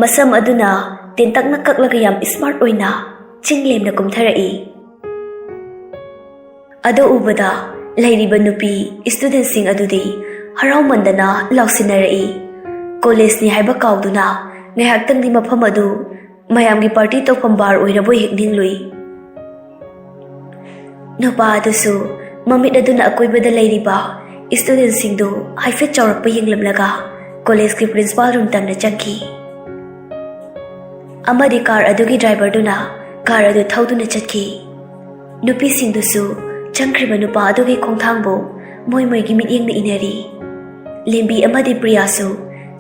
ꯃꯁꯝ ꯑꯗꯨꯅ ꯇꯦꯟꯇꯛꯅ ꯀꯛꯂꯒ ꯌꯥꯝ ꯁ꯭ꯃꯥꯔꯠ ꯑꯣꯏꯅ ꯆꯤꯡ ꯂꯦꯝꯅ ꯀꯨꯝꯊꯔꯛꯏ꯫ ꯑꯗꯨ ꯎꯕꯗ ꯂꯩꯔꯤꯕ ꯅꯨꯄꯤ ꯏꯁꯇꯨꯗꯦꯟꯁꯤꯡ ꯑꯗꯨꯗꯤ ꯍꯔꯥꯎꯃꯟꯗꯅ ꯂꯥꯎꯁꯤꯟꯅꯔꯛꯏ꯫ ꯀꯣꯂꯦꯖꯅꯤ ꯍꯥꯏꯕ ꯀꯥꯎꯗꯨꯅ ꯉꯥꯏꯍꯥꯛꯇꯪꯗꯤ ꯃꯐꯝ ꯑꯗꯨ ꯃꯌꯥꯝꯒꯤ ꯄꯥꯔꯇꯤ ꯇꯧꯐꯝ ꯕꯥꯔ ꯑꯣꯏꯔꯕꯣꯏ ꯍꯦꯛ ꯅꯤꯡꯂꯨꯏ꯫ ꯅꯨꯄꯥ ꯑꯗꯨꯁꯨ ꯃꯃꯤꯠ ꯑꯗꯨꯅ ꯑꯀꯣꯏꯕꯗ ꯂꯩꯔꯤꯕ ꯏꯁꯇꯨꯗꯦꯟꯁꯤꯡꯗꯨ ꯍꯥꯏꯐꯦꯠ ꯆꯥꯎꯔꯛꯄ ꯌꯦꯡꯂꯝꯂꯒ ꯀꯣꯂꯦꯖꯀꯤ ꯄ꯭ꯔꯤꯟꯁꯤꯄꯥꯜ ꯔꯨꯝ ꯇꯝꯅ ꯆꯪꯈꯤ꯫ ꯑꯃꯗꯤ ꯀꯥꯔ ꯑꯗꯨꯒꯤ ꯗ꯭ꯔꯥꯏꯚꯔꯗꯨꯅ ꯀꯥꯔ ꯑꯗꯨ ꯊꯧꯗꯨꯅ ꯆꯠꯈꯤ꯫ ꯅꯨꯄꯤꯁꯤꯡꯗꯨꯁꯨ ꯆꯪꯈ꯭ꯔꯤꯕ ꯅꯨꯄꯥ ꯑꯗꯨꯒꯤ ꯈꯣꯡꯊꯥꯡꯕꯨ ꯃꯣꯏ ꯃꯣꯏꯒꯤ ꯃꯤꯠꯌꯦꯡꯅ ꯏꯟꯅꯔꯤ꯫ ꯂꯦꯝꯕꯤ ꯑꯃꯗꯤ ꯄ꯭ꯔꯤꯌꯥꯁꯨ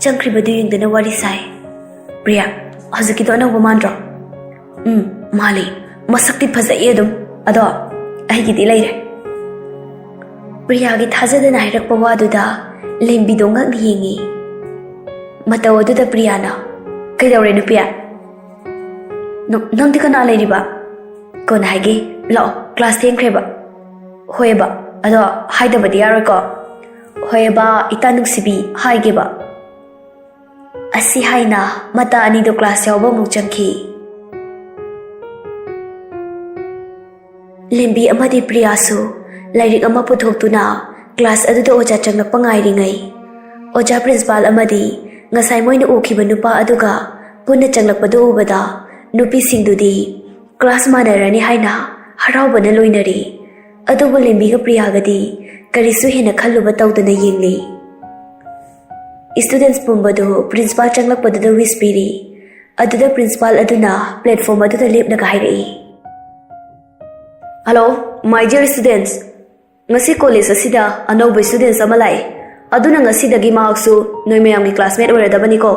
ꯆꯪꯈ꯭ꯔꯤꯕꯗꯨ ꯌꯦꯡꯗꯨꯅ ꯋꯥꯔꯤ ꯁꯥꯏ꯫ "ꯄ꯭ꯔꯤꯌꯥ, ꯍꯧꯖꯤꯛꯀꯤꯗꯣ ꯑꯅꯧꯕ ꯃꯥꯟꯗ꯭ꯔꯣ?" "ꯎꯝ, ꯃꯥꯜꯂꯤ꯫ ꯃꯁꯛꯇꯤ ꯐꯖꯩꯌꯦ ꯑꯗꯨꯝ꯫ ꯑꯗꯣ ꯑꯩꯒꯤꯗꯤ ꯂꯩꯔꯦ꯫" ꯄ꯭ꯔꯤꯌꯥꯒꯤ ꯊꯥꯖꯗꯅ ꯍꯥꯏꯔꯛꯄ ꯋꯥꯗꯨꯗ ꯂꯦꯝꯕꯤꯗꯣ ꯉꯛꯅ ꯌꯦꯡꯉꯤ꯫ ꯃꯇꯧ ꯑꯗꯨꯗ ꯄ꯭ꯔꯤꯌꯥꯅ, "ꯀꯩꯗꯧꯔꯦ ꯅꯨꯄꯤ? ꯅ-, ꯅꯪꯗꯤ ꯀꯅꯥ ꯂꯩꯔꯤꯕ? ꯀꯣꯟꯅ ꯍꯥꯏꯒꯦ, ꯂꯥꯛꯑꯣ, ꯀ꯭ꯂꯥꯁ ꯊꯦꯡꯈ꯭ꯔꯦꯕ꯫" "ꯍꯣꯏꯕ, ꯑꯗꯣ ꯍꯥꯏꯗꯕꯗꯤ ꯌꯥꯔꯣꯏꯀꯣ꯫" "ꯍꯣꯏꯕ, ꯏꯇꯥ ꯅꯨꯡꯁꯤꯕꯤ, ꯍꯥꯏꯒꯦꯕ꯫" ꯑꯁꯤ ꯍꯥꯏꯅ ꯃꯇꯥ ꯑꯅꯤꯗꯣ ꯀ꯭ꯂꯥꯁ ꯌꯥꯎꯕ ꯑꯃꯨꯛ ꯆꯪꯈꯤ꯫ ꯂꯦꯝꯕꯤ ꯑꯃꯗꯤ ꯄ꯭ꯔꯤꯌꯥꯁꯨ ꯂꯥꯏꯔꯤꯛ ꯑꯃ ꯄꯨꯊꯣꯛꯇꯨꯅ ꯀ꯭ꯂꯥꯁ ꯑꯗꯨꯗ ꯑꯣꯖꯥ ꯆꯪꯂꯛꯄ ꯉꯥꯏꯔꯤꯉꯩ, ꯑꯣꯖꯥ ꯄ꯭ꯔꯤꯟꯁꯤꯄꯥꯜ ꯑꯃꯗꯤ ꯉꯁꯥꯏ ꯃꯣꯏꯅ ꯎꯈꯤꯕ ꯅꯨꯄꯥ ꯑꯗꯨꯒ ꯄꯨꯟꯅ ꯆꯪꯂꯛꯄꯗꯨ ꯎꯕꯗ ꯅꯨꯄꯤꯁꯤꯡꯗꯨꯗꯤ ꯀ꯭ꯂꯥꯁ ꯃꯥꯟꯅꯔꯅꯤ ꯍꯥꯏꯅ ꯍꯔꯥꯎꯕꯅ ꯂꯣꯏꯅꯔꯤ꯫ ꯑꯗꯨꯕꯨ ꯂꯦꯝꯕꯤꯒ ꯄ꯭ꯔꯤꯌꯥꯒꯗꯤ ꯀꯔꯤꯁꯨ ꯍꯦꯟꯅ ꯈꯜꯂꯨꯕ ꯇꯧꯗꯅ ꯌꯦꯡꯂꯤ꯫ ꯁ꯭ꯇꯨꯗꯦꯟꯠꯁ ꯄꯨꯝꯕꯗꯨ ꯄ꯭ꯔꯤꯟꯁꯤꯄꯥꯜ ꯆꯪꯂꯛꯄꯗꯨꯗ ꯋꯤꯁ ꯄꯤꯔꯤ꯫ ꯑꯗꯨꯗ ꯄ꯭ꯔꯤꯟꯁꯤꯄꯥꯜ ꯑꯗꯨꯅ ꯄ꯭ꯂꯦꯠꯐꯣꯔꯝ ꯑꯗꯨꯗ ꯂꯦꯞꯂꯒ ꯍꯥꯏꯔꯛꯏ, "ꯍꯜꯂꯣ, my dear students, ꯉꯁꯤ ꯀꯣꯂꯦꯖ ꯑꯁꯤꯗ ꯑꯅꯧꯕ ꯁ꯭ꯇꯨꯗꯦꯟꯠꯁ ꯑꯃ ꯂꯥꯛꯏ꯫ ꯑꯗꯨꯅ ꯉꯁꯤꯗꯒꯤ ꯃꯍꯥꯛꯁꯨ ꯅꯣꯏ ꯃꯌꯥꯝꯒꯤ ꯀ꯭ꯂꯥꯁꯃꯦꯠ ꯑꯣꯏꯔꯗꯕꯅꯤꯀꯣ꯫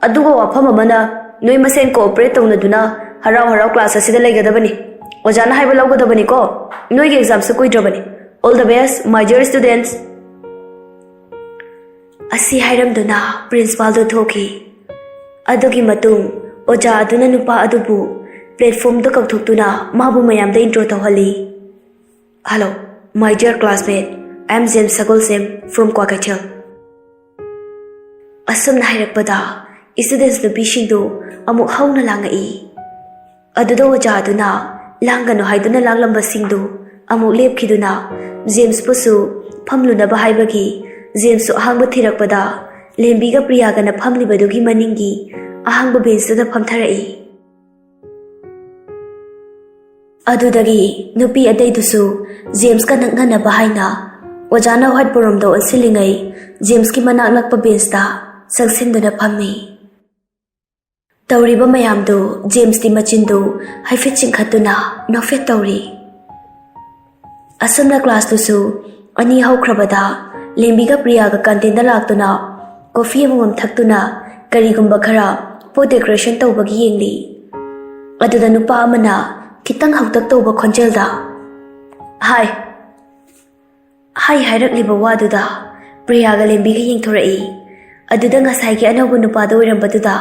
ꯑꯗꯨꯒ ꯋꯥꯐꯝ ꯑꯃꯅ, ꯅꯣꯏ ꯃꯁꯦꯟ ꯀꯣꯑꯣꯄꯔꯦꯠ ꯇꯧꯅꯗꯨꯅ ꯍꯔꯥꯎ ꯍꯔꯥꯎ ꯀ꯭ꯂꯥꯁ ꯑꯁꯤꯗ ꯂꯩꯒꯗꯕꯅꯤ꯫ ꯑꯣꯖꯥꯅ ꯍꯥꯏꯕ ꯂꯧꯒꯗꯕꯅꯤꯀꯣ꯫ ꯅꯣꯏꯒꯤ ꯑꯦꯛꯖꯥꯝꯁꯨ ꯀꯨꯏꯗ꯭ꯔꯕꯅꯤ꯫ All the best, my dear students." ꯑꯁꯤ ꯍꯥꯏꯔꯝꯗꯨꯅ ꯄ꯭ꯔꯤꯟꯁꯤꯄꯥꯜꯗꯨ ꯊꯣꯛꯈꯤ꯫ ꯑꯗꯨꯒꯤ ꯃꯇꯨꯡ ꯑꯣꯖꯥ ꯑꯗꯨꯅ ꯅꯨꯄꯥ ꯑꯗꯨꯕꯨ ꯄ꯭ꯂꯦꯠꯐꯣꯔꯝꯗ ꯀꯧꯊꯣꯛꯇꯨꯅ ꯃꯥꯕꯨ ꯃꯌꯥꯝꯗ ꯏꯟꯇ꯭ꯔꯣ ꯇꯧꯍꯜꯂꯤ꯫ "Hello, my dear classmate, I am James Sagolsem from Kwakeithel." ꯑꯁꯨꯝꯅ ꯍꯥꯏꯔꯛꯄꯗ ꯁ꯭ꯇꯨꯗꯦꯟꯠꯁ ꯅꯨꯄꯤꯁꯤꯡꯗꯨ ꯑꯃꯨꯛ ꯍꯧꯅ ꯂꯥꯡꯉꯛꯏ꯫ ꯑꯗꯨꯗ ꯑꯣꯖꯥ ꯑꯗꯨꯅ ꯂꯥꯡꯒꯅꯨ ꯍꯥꯏꯗꯨꯅ ꯂꯥꯡꯂꯝꯕꯁꯤꯡꯗꯨ ꯑꯃꯨꯛ ꯂꯦꯞꯈꯤꯗꯨꯅ ꯖꯦꯝꯁꯄꯨꯁꯨ ꯐꯝꯂꯨꯅꯕ ꯍꯥꯏꯕꯒꯤ ꯖꯦꯝꯁꯁꯨ ꯑꯍꯥꯡꯕ ꯊꯤꯔꯛꯄꯗ ꯂꯦꯝꯕꯤꯒ ꯄ꯭ꯔꯤꯌꯥꯒꯅ ꯐꯝꯂꯤꯕꯗꯨꯒꯤ ꯃꯅꯤꯡꯒꯤ ꯑꯍꯥꯡꯕ ꯕꯦꯟꯁꯇꯨꯗ ꯐꯝꯊꯔꯛꯏ꯫ ꯑꯗꯨꯗꯒꯤ ꯅꯨꯄꯤ ꯑꯇꯩꯗꯨꯁꯨ ꯖꯦꯝꯁꯀ ꯅꯛꯅꯅꯕ ꯍꯥꯏꯅ ꯑꯣꯖꯥꯅ ꯋꯥꯏꯠ ꯕꯣꯔꯗ ꯑꯣꯟꯁꯤꯜꯂꯤꯉꯩ ꯖꯦꯝꯁꯀꯤ ꯃꯅꯥꯛ ꯅꯛꯄ ꯕꯦꯟꯁꯇ ꯆꯪꯁꯤꯟꯗꯨꯅ ꯐꯝꯃꯤ꯫ ꯇꯧꯔꯤꯕ ꯃꯌꯥꯝꯗꯨ ꯖꯦꯝꯁꯇꯤ ꯃꯆꯤꯟꯗꯨ ꯍꯥꯏꯐꯦꯠ ꯆꯤꯡꯈꯠꯇꯨꯅ ꯅꯣꯛꯐꯦꯠ ꯇꯧꯔꯤ꯫ ꯑꯁꯨꯝꯅ ꯀ꯭ꯂꯥꯁꯇꯨꯁꯨ ꯑꯅꯤ ꯍꯧꯈ꯭ꯔꯕꯗ ꯂꯦꯝꯕꯤꯒ ꯄ꯭ꯔꯤꯌꯥꯒ ꯀꯥꯟꯇꯤꯟꯗ ꯂꯥꯛꯇꯨꯅ ꯀꯣꯐꯤ ꯑꯃꯃꯝ ꯊꯛꯇꯨꯅ ꯀꯔꯤꯒꯨꯝꯕ ꯈꯔ ꯄꯣꯠ ꯗꯦꯀꯣꯔꯦꯁꯟ ꯇꯧꯕꯒꯤ ꯌꯦꯡꯂꯤ꯫ ꯑꯗꯨꯗ ꯅꯨꯄꯥ ꯑꯃꯅ ꯈꯤꯇꯪ ꯍꯧꯇꯛ ꯇꯧꯕ ꯈꯣꯟꯖꯦꯜꯗ, "ꯍꯥꯏ!" ꯍꯥꯏ ꯍꯥꯏꯔꯛꯂꯤꯕ ꯋꯥꯗꯨꯗ ꯄ꯭ꯔꯤꯌꯥꯒ ꯂꯦꯝꯕꯤꯒ ꯌꯦꯡꯊꯣꯔꯛꯏ꯫ ꯑꯗꯨꯗ ꯉꯁꯥꯏꯒꯤ ꯑꯅꯧꯕ ꯅꯨꯄꯥꯗꯣ ꯑꯣꯏꯔꯝꯕꯗꯨꯗ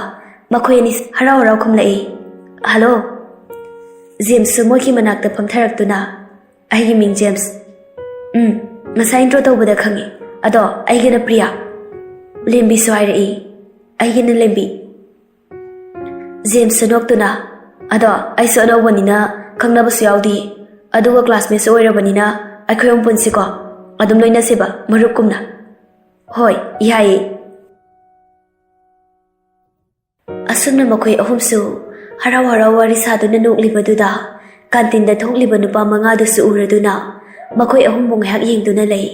ꯃꯈꯣꯏ ꯑꯅꯤ ꯍꯔꯥꯎ ꯍꯔꯥꯎ ꯈꯨꯝꯂꯛꯏ, "ꯍꯜꯂꯣ!" ꯖꯦꯝꯁꯁꯨ ꯃꯣꯏꯒꯤ ꯃꯅꯥꯛꯇ ꯐꯝꯊꯔꯛꯇꯨꯅ, "ꯑꯩꯒꯤ ꯃꯤꯡ ꯖꯦꯝꯁ꯫ ꯎꯝ, ꯉꯁꯥꯏ ꯏꯟꯇ꯭ꯔꯣ ꯇꯧꯕꯗ ꯈꯪꯉꯤ꯫ ꯑꯗꯣ ꯑꯩꯒꯤꯅ ꯄ꯭ꯔꯤꯌꯥ꯫" ꯂꯦꯝꯕꯤꯁꯨ ꯍꯥꯏꯔꯛꯏ, "ꯑꯩꯒꯤꯅ ꯂꯦꯝꯕꯤ꯫" ꯖꯦꯝꯁꯁꯨ ꯅꯣꯛꯇꯨꯅ, "ꯑꯗꯣ ꯑꯩꯁꯨ ꯑꯅꯧꯕꯅꯤꯅ ꯈꯪꯅꯕꯁꯨ ꯌꯥꯎꯗꯦ, ꯑꯗꯨꯒ ꯀ꯭ꯂꯥꯁꯃꯦꯠꯁꯨ ꯑꯣꯏꯔꯕꯅꯤꯅ ꯑꯩꯈꯣꯏ ꯑꯍꯨꯝ ꯄꯨꯟꯁꯤꯀꯣ, ꯑꯗꯨꯝ ꯂꯣꯏꯅꯁꯤꯕ ꯃꯔꯨꯞꯀꯨꯝꯅ꯫" "ꯍꯣꯏ, ꯌꯥꯏꯌꯦ꯫" ꯑꯁꯨꯝꯅ ꯃꯈꯣꯏ ꯑꯍꯨꯝꯁꯨ ꯍꯔꯥꯎ ꯍꯔꯥꯎ ꯋꯥꯔꯤ ꯁꯥꯗꯨꯅ ꯅꯣꯛꯂꯤꯕꯗꯨꯗ ꯀꯥꯟꯇꯤꯟꯗ ꯊꯣꯛꯂꯤꯕ ꯅꯨꯄꯥ ꯃꯉꯥꯗꯨꯁꯨ ꯎꯔꯗꯨꯅ ꯃꯈꯣꯏ ꯑꯍꯨꯝꯕꯨ ꯉꯥꯏꯍꯥꯛ ꯌꯦꯡꯗꯨꯅ ꯂꯩ꯫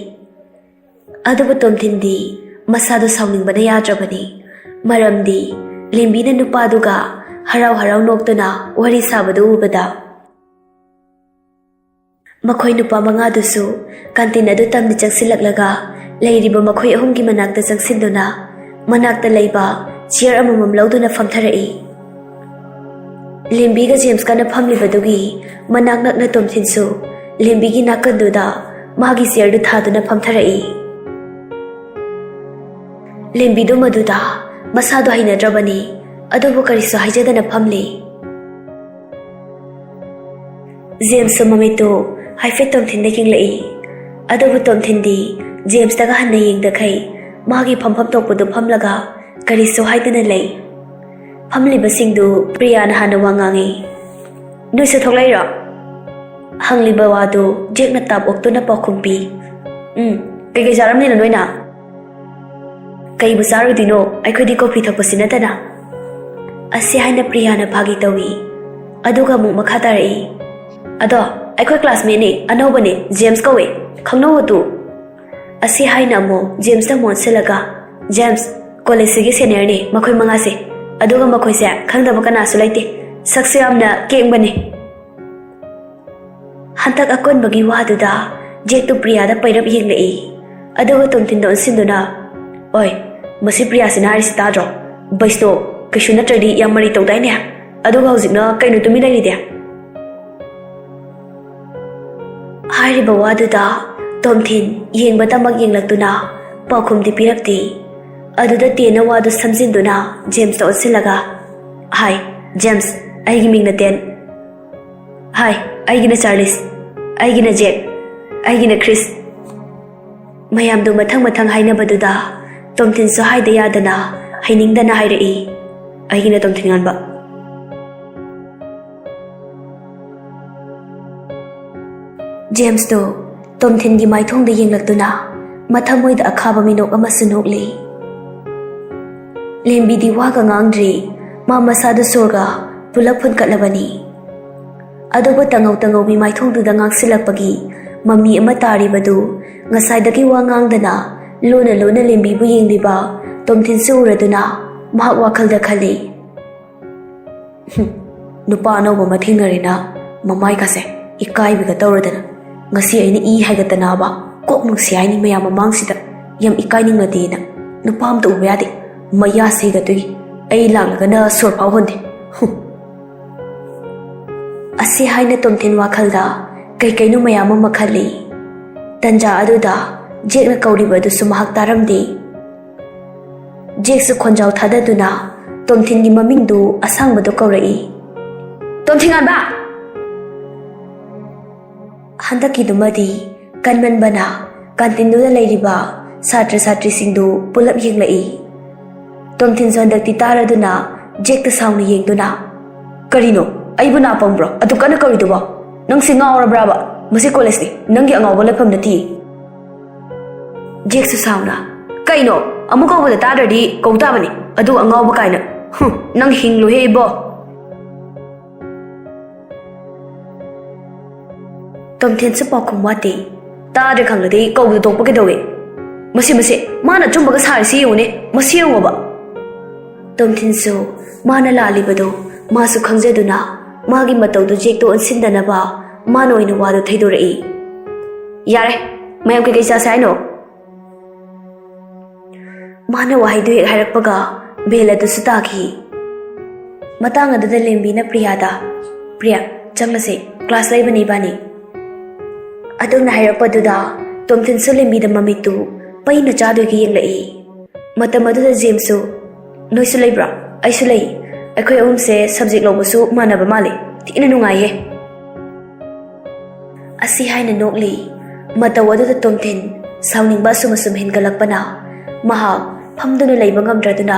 ꯑꯗꯨꯕꯨ ꯇꯣꯝꯊꯤꯟꯗꯤ ꯃꯁꯥꯗꯣ ꯁꯥꯎꯅꯤꯡꯕꯅ ꯌꯥꯗ꯭ꯔꯕꯅꯤ꯫ ꯃꯔꯝꯗꯤ ꯂꯦꯝꯕꯤꯅ ꯅꯨꯄꯥꯗꯨꯒ ꯍꯔꯥꯎ ꯍꯔꯥꯎ ꯅꯣꯛꯇꯨꯅ ꯋꯥꯔꯤ ꯁꯥꯕꯗꯨ ꯎꯕꯗ꯫ ꯃꯈꯣꯏ ꯅꯨꯄꯥ ꯃꯉꯥꯗꯨꯁꯨ ꯀꯥꯟꯇꯤꯟ ꯑꯗꯨ ꯇꯝꯅ ꯆꯪꯁꯤꯜꯂꯛꯂꯒ ꯂꯩꯔꯤꯕ ꯃꯈꯣꯏ ꯑꯍꯨꯝꯒꯤ ꯃꯅꯥꯛꯇ ꯆꯪꯁꯤꯟꯗꯨꯅ ꯃꯅꯥꯛꯇ ꯂꯩꯕ ꯆꯤꯌꯔ ꯑꯃꯃꯝ ꯂꯧꯗꯨꯅ ꯐꯝꯊꯔꯛꯏ꯫ ꯂꯦꯝꯕꯤꯒ ꯖꯦꯝꯁꯀꯅ ꯐꯝꯂꯤꯕꯗꯨꯒꯤ ꯃꯅꯥꯛ ꯅꯛꯅ ꯇꯣꯝꯊꯤꯟꯁꯨ ꯂꯦꯝꯕꯤꯒꯤ ꯅꯥꯀꯟꯗꯨꯗ ꯃꯥꯒꯤ ꯆꯤꯌꯔꯗꯨ ꯊꯥꯗꯨꯅ ꯐꯝꯊꯔꯛꯏ꯫ ꯂꯦꯝꯕꯤꯗꯨ ꯃꯗꯨꯗ ꯃꯁꯥꯗꯣ ꯍꯩꯅꯗ꯭ꯔꯕꯅꯤ, ꯑꯗꯨꯕꯨ ꯀꯔꯤꯁꯨ ꯍꯥꯏꯖꯗꯅ ꯐꯝꯂꯤ꯫ ꯖꯦꯝꯁꯁꯨ ꯃꯃꯤꯠꯇꯨ ꯍꯥꯏꯐꯦꯠ ꯇꯣꯝꯊꯤꯟꯗ ꯌꯦꯡꯂꯛꯏ꯫ ꯑꯗꯨꯕꯨ ꯇꯣꯝꯊꯤꯟꯗꯤ ꯖꯦꯝꯁꯇꯒ ꯍꯟꯅ ꯌꯦꯡꯗꯈꯩ ꯃꯥꯒꯤ ꯐꯝꯐꯝ ꯊꯣꯛꯄꯗꯨ ꯐꯝꯂꯒ ꯀꯔꯤꯁꯨ ꯍꯥꯏꯗꯅ ꯂꯩ꯫ ꯐꯝꯂꯤꯕꯁꯤꯡꯗꯨ ꯄ꯭ꯔꯤꯌꯥꯅ ꯍꯥꯟꯅ ꯋꯥ ꯉꯥꯡꯉꯤ꯫ "ꯅꯣꯏꯁꯨ ꯊꯣꯛꯂꯛꯏꯔꯣ?" ꯍꯪꯂꯤꯕ ꯋꯥꯗꯨ ꯖꯦꯛꯅ ꯇꯥꯞ ꯑꯣꯛꯇꯨꯅ ꯄꯥꯎꯈꯨꯝ ꯄꯤ꯫ "ꯎꯝ, ꯀꯩꯀꯩ ꯆꯥꯔꯝꯂꯤꯅꯣ ꯅꯣꯏꯅ?" "ꯀꯩꯕꯨ ꯆꯥꯔꯨꯗꯣꯏꯅꯣ? ꯑꯩꯈꯣꯏꯗꯤ ꯀꯣꯐꯤ ꯊꯛꯄꯁꯤ ꯅꯠꯇꯅ꯫" ꯑꯁꯤ ꯍꯥꯏꯅ ꯄ꯭ꯔꯤꯌꯥꯅ ꯐꯥꯒꯤ ꯇꯧꯏ꯫ ꯑꯗꯨꯒ ꯑꯃꯨꯛ ꯃꯈꯥ ꯇꯥꯔꯛꯏ, "ꯑꯗꯣ ꯑꯩꯈꯣꯏ ꯀ꯭ꯂꯥꯁꯃꯦꯠꯅꯤ, ꯑꯅꯧꯕꯅꯤ, ꯖꯦꯝꯁ ꯀꯧꯋꯦ, ꯈꯪꯅꯧ ꯑꯗꯨ꯫" ꯑꯁꯤ ꯍꯥꯏꯅ ꯑꯃꯨꯛ ꯖꯦꯝꯁꯇ ꯑꯃꯨꯛ ꯑꯣꯟꯁꯤꯜꯂꯒ, "ꯖꯦꯝꯁ, ꯀꯣꯂꯦꯖꯁꯤꯒꯤ ꯁꯦꯅꯤꯌꯔꯅꯤ ꯃꯈꯣꯏ ꯃꯉꯥꯁꯦ, ꯑꯗꯨꯒ ꯃꯈꯣꯏꯁꯦ ꯈꯪꯗꯕ ꯀꯅꯥꯁꯨ ꯂꯩꯇꯦ, ꯁꯛꯁꯨ ꯌꯥꯝꯅ ꯀꯦꯡꯕꯅꯤ꯫" ꯍꯟꯗꯛ ꯑꯀꯣꯟꯕꯒꯤ ꯋꯥꯗꯨꯗ ꯖꯦꯛꯇꯨ ꯄ꯭ꯔꯤꯌꯥꯗ ꯄꯩꯔꯞ ꯌꯦꯡꯂꯛꯏ꯫ ꯑꯗꯨꯒ ꯇꯣꯝꯊꯤꯟꯗ ꯑꯣꯟꯁꯤꯟꯗꯨꯅ, "ꯑꯣꯏ, ꯃꯁꯤ ꯄ꯭ꯔꯤꯌꯥꯁꯤꯅ ꯍꯥꯏꯔꯤꯁꯤ ꯇꯥꯗ꯭ꯔꯣ? ꯕꯩꯁꯅꯣ, ꯀꯩꯁꯨ ꯅꯠꯇ꯭ꯔꯗꯤ ꯌꯥꯝ ꯃꯔꯩ ꯇꯧꯗꯥꯏꯅꯦ? ꯑꯗꯨꯒ ꯍꯧꯖꯤꯛꯅ ꯀꯩꯅꯣ ꯇꯨꯃꯤꯟ ꯂꯩꯔꯤꯗꯤ?" ꯍꯥꯏꯔꯤꯕ ꯋꯥꯗꯨꯗ ꯇꯣꯝꯊꯤꯟ ꯌꯦꯡꯕꯇꯃꯛ ꯌꯦꯡꯂꯛꯇꯨꯅ ꯄꯥꯎꯈꯨꯝꯗꯤ ꯄꯤꯔꯛꯇꯦ꯫ ꯑꯗꯨꯗ ꯇꯦꯟꯅ ꯋꯥꯗꯨ ꯁꯝꯖꯤꯟꯗꯨꯅ ꯖꯦꯝꯁꯇ ꯑꯣꯟꯁꯤꯜꯂꯒ, "ꯍꯥꯏ, ꯖꯦꯝꯁ, ꯑꯩꯒꯤ ꯃꯤꯡꯅ ꯇꯦꯟ꯫ ꯍꯥꯏ, ꯑꯩꯒꯤꯅ ꯆꯥꯔꯂꯤꯁ꯫ ꯑꯩꯒꯤꯅ ꯖꯦꯛ꯫ ꯑꯩꯒꯤꯅ ꯈ꯭ꯔꯤꯁ꯫" ꯃꯌꯥꯝꯗꯨ ꯃꯊꯪ ꯃꯊꯪ ꯍꯥꯏꯅꯕꯗꯨꯗ ꯇꯣꯝꯊꯤꯟꯁꯨ ꯍꯥꯏꯗ ꯌꯥꯗꯅ ꯍꯩꯅꯤꯡꯗꯅ ꯍꯥꯏꯔꯛꯏ, "ꯑꯩꯒꯤꯅ ꯇꯣꯝꯊꯤꯟ ꯉꯥꯟꯕ꯫" ꯖꯦꯝꯁꯇꯣ ꯇꯣꯝꯊꯤꯟꯒꯤ ꯃꯥꯏꯊꯣꯡꯗ ꯌꯦꯡꯂꯛꯇꯨꯅ ꯃꯊꯃꯣꯏꯗ ꯑꯈꯥꯕ ꯃꯤꯅꯣꯛ ꯑꯃꯁꯨ ꯅꯣꯛꯂꯤ꯫ ꯂꯦꯝꯕꯤꯗꯤ ꯋꯥꯒ ꯉꯥꯡꯗ꯭ꯔꯤ, ꯃꯥ ꯃꯁꯥꯗꯨ ꯁꯣꯔꯒ ꯄꯨꯂꯞ ꯐꯨꯟꯀꯠꯂꯕꯅꯤ꯫ ꯑꯗꯨꯕꯨ ꯇꯉꯧ ꯇꯉꯧꯕꯤ ꯃꯥꯏꯊꯣꯡꯗꯨꯗ ꯉꯥꯡꯁꯤꯜꯂꯛꯄꯒꯤ ꯃꯃꯤ ꯑꯃ ꯇꯥꯔꯤꯕꯗꯨ ꯉꯁꯥꯏꯗꯒꯤ ꯋꯥ ꯉꯥꯡꯗꯅ ꯂꯣꯟꯅ ꯂꯣꯟꯅ ꯂꯦꯝꯕꯤꯕꯨ ꯌꯦꯡꯂꯤꯕ ꯇꯣꯝꯊꯤꯟꯁꯨ ꯎꯔꯗꯨꯅ ꯃꯍꯥꯛ ꯋꯥꯈꯜꯗ ꯈꯜꯂꯤ, "ꯍꯨꯝ, ꯅꯨꯄꯥ ꯑꯅꯧꯕ ꯑꯃ ꯊꯦꯡꯅꯔꯦꯅ ꯃꯃꯥꯏꯒꯁꯦ ꯏꯀꯥꯏꯕꯤꯒ ꯇꯧꯔꯗꯅ ꯉꯁꯤ ꯑꯩꯅ ꯏ ꯍꯥꯏꯒꯠꯇꯅꯕ ꯀꯣꯛ ꯅꯨꯡꯁꯤ ꯍꯥꯏꯅꯤ ꯃꯌꯥꯝ ꯃꯃꯥꯡꯁꯤꯗ ꯌꯥꯝ ꯏꯀꯥꯏꯅꯤꯡꯉꯗꯤꯅ ꯅꯨꯄꯥ ꯑꯝꯇ ꯎꯕ ꯌꯥꯗꯦ꯫ ꯃꯌꯥ ꯁꯤꯒꯗꯣꯏ꯫ ꯑꯩ ꯂꯥꯛꯂꯒꯅ ꯁꯣꯔ ꯐꯥꯎ ꯍꯣꯟꯗꯦ꯫ ꯍꯨꯝ꯫" ꯑꯁꯤ ꯍꯥꯏꯅ ꯇꯣꯝꯊꯤꯟ ꯋꯥꯈꯜꯗ ꯀꯩ ꯀꯩꯅꯣ ꯃꯌꯥꯝ ꯑꯃ ꯈꯜꯂꯤ꯫ ꯇꯟꯖꯥ ꯑꯗꯨꯗ ꯖꯦꯛꯅ ꯀꯧꯔꯤꯕ ꯑꯗꯨꯁꯨ ꯃꯍꯥꯛ ꯇꯥꯔꯝꯗꯦ꯫ ꯖꯦꯛꯁꯨ ꯈꯣꯟꯖꯥꯎ ꯊꯥꯗꯗꯨꯅ ꯇꯣꯝꯊꯤꯟꯒꯤ ꯃꯃꯤꯡꯗꯨ ꯑꯁꯥꯡꯕꯗꯨ ꯀꯧꯔꯛꯏ, "ꯇꯣꯝꯊꯤꯟ ꯉꯥꯟꯕ!" ꯍꯟꯗꯛꯀꯤꯗꯨꯃꯗꯤ ꯀꯟꯃꯟꯕꯅ ꯀꯥꯟꯇꯤꯟꯗꯨꯗ ꯂꯩꯔꯤꯕ ꯁꯥꯇ꯭ꯔ ꯁꯥꯇ꯭ꯔꯤꯁꯤꯡꯗꯨ ꯄꯨꯂꯞ ꯌꯦꯡꯂꯛꯏ꯫ ꯇꯣꯝꯊꯤꯟꯁꯨ ꯍꯟꯗꯛꯇꯤ ꯇꯥꯔꯗꯨꯅ ꯖꯦꯛꯇ ꯁꯥꯎꯅ ꯌꯦꯡꯗꯨꯅ, "ꯀꯔꯤꯅꯣ? ꯑꯩꯕꯨ ꯅꯥ ꯄꯪꯕ꯭ꯔꯣ? ꯑꯗꯨ ꯀꯟꯅ ꯀꯧꯔꯤꯗꯨꯕꯣ? ꯅꯪꯁꯦ ꯉꯥꯎꯔꯕ꯭ꯔꯥꯕ? ꯃꯁꯤ ꯀꯣꯂꯦꯖꯅꯤ, ꯅꯪꯒꯤ ꯑꯉꯥꯎꯕ ꯂꯩꯐꯝ ꯅꯠꯇꯤꯌꯦ꯫" ꯖꯦꯛꯁꯨ ꯁꯥꯎꯅ, "ꯀꯩꯅꯣ? ꯑꯃꯨꯛ ꯀꯧꯕꯗ ꯇꯥꯗ꯭ꯔꯗꯤ ꯀꯧ ꯇꯥꯕꯅꯤ, ꯑꯗꯨ ꯑꯉꯥꯎꯕ ꯀꯥꯏꯅ꯫ ꯍꯨꯝ, ꯅꯪ ꯍꯤꯡꯂꯨꯍꯦ ꯏꯕꯣ!" ꯇꯣꯝꯊꯤꯟꯁꯨ ꯄꯥꯎꯈꯨꯝ ꯋꯥꯠꯇꯦ꯫ "ꯇꯥꯗ꯭ꯔꯦ ꯈꯪꯂꯗꯤ ꯀꯧꯕꯗ ꯇꯣꯛꯄ ꯀꯩꯗꯧꯏ? ꯃꯁꯤ, ꯃꯁꯤ, ꯃꯥꯅ ꯑꯆꯨꯝꯕꯒ ꯁꯥꯔꯤꯁꯤ ꯌꯦꯡꯉꯨꯅꯦ, ꯃꯁꯤ ꯌꯦꯡꯉꯣꯕ꯫" ꯇꯣꯝꯊꯤꯟꯁꯨ ꯃꯥꯅ ꯂꯥꯜꯂꯤꯕꯗꯨ ꯃꯥꯁꯨ ꯈꯪꯖꯗꯨꯅ ꯃꯥꯒꯤ ꯃꯇꯧꯗꯨ ꯖꯦꯛꯇ ꯑꯣꯟꯁꯤꯟꯗꯅꯕ ꯃꯥꯅ ꯑꯣꯏꯅ ꯋꯥꯗꯨ ꯊꯩꯗꯣꯔꯛꯏ꯫ ꯌꯥꯔꯦ, ꯃꯌꯥꯝ ꯀꯩꯀꯩ ꯆꯥꯁꯦ ꯍꯥꯏꯅꯣ? ꯃꯥꯅ ꯋꯥꯍꯩꯗꯨ ꯍꯦꯛ ꯍꯥꯏꯔꯛꯄꯒ bell ꯑꯗꯨꯁꯨ ꯇꯥꯈꯤ꯫ ꯃꯇꯥꯡ ꯑꯗꯨꯗ ꯂꯦꯝꯕꯤꯅ ꯄ꯭ꯔꯤꯌꯥꯗ, "ꯄ꯭ꯔꯤꯌꯥ, ꯆꯪꯂꯁꯦ, class ꯂꯩꯕꯅꯤ ꯏꯕꯥꯅꯤ"꯫ ꯑꯗꯨꯝꯅ ꯍꯥꯏꯔꯛꯄꯗꯨꯗ ꯇꯣꯝꯊꯤꯟꯁꯨ ꯂꯦꯝꯕꯤꯗ ꯃꯃꯤꯠꯇꯨ ꯄꯩꯅ ꯆꯥꯗꯣꯏꯒꯤ ꯌꯦꯡꯂꯛꯏ꯫ ꯃꯇꯝ ꯑꯗꯨꯗ ꯖꯦꯝꯁꯁꯨ, "ꯅꯣꯏꯁꯨ ꯂꯩꯕ꯭ꯔꯥ? ꯑꯩꯁꯨ ꯂꯩ꯫ ꯑꯩꯈꯣꯏ ꯑꯍꯨꯝꯁꯦ subject ꯂꯧꯕꯁꯨ ꯃꯥꯟꯅꯕ ꯃꯥꯜꯂꯦ꯫ ꯊꯤꯅ ꯅꯨꯡꯉꯥꯏꯌꯦ"꯫ ꯑꯁꯤ ꯍꯥꯏꯅ ꯅꯣꯛꯂꯤ꯫ ꯃꯇꯧ ꯑꯗꯨꯗ ꯇꯣꯝꯊꯤꯟ ꯁꯥꯎꯅꯤꯡꯕ ꯑꯁꯨꯝ ꯑꯁꯨꯝ ꯍꯦꯟꯒꯠꯂꯛꯄꯅ ꯃꯍꯥꯛ ꯐꯝꯗꯨꯅ ꯂꯩꯕ ꯉꯝꯗ꯭ꯔꯗꯨꯅ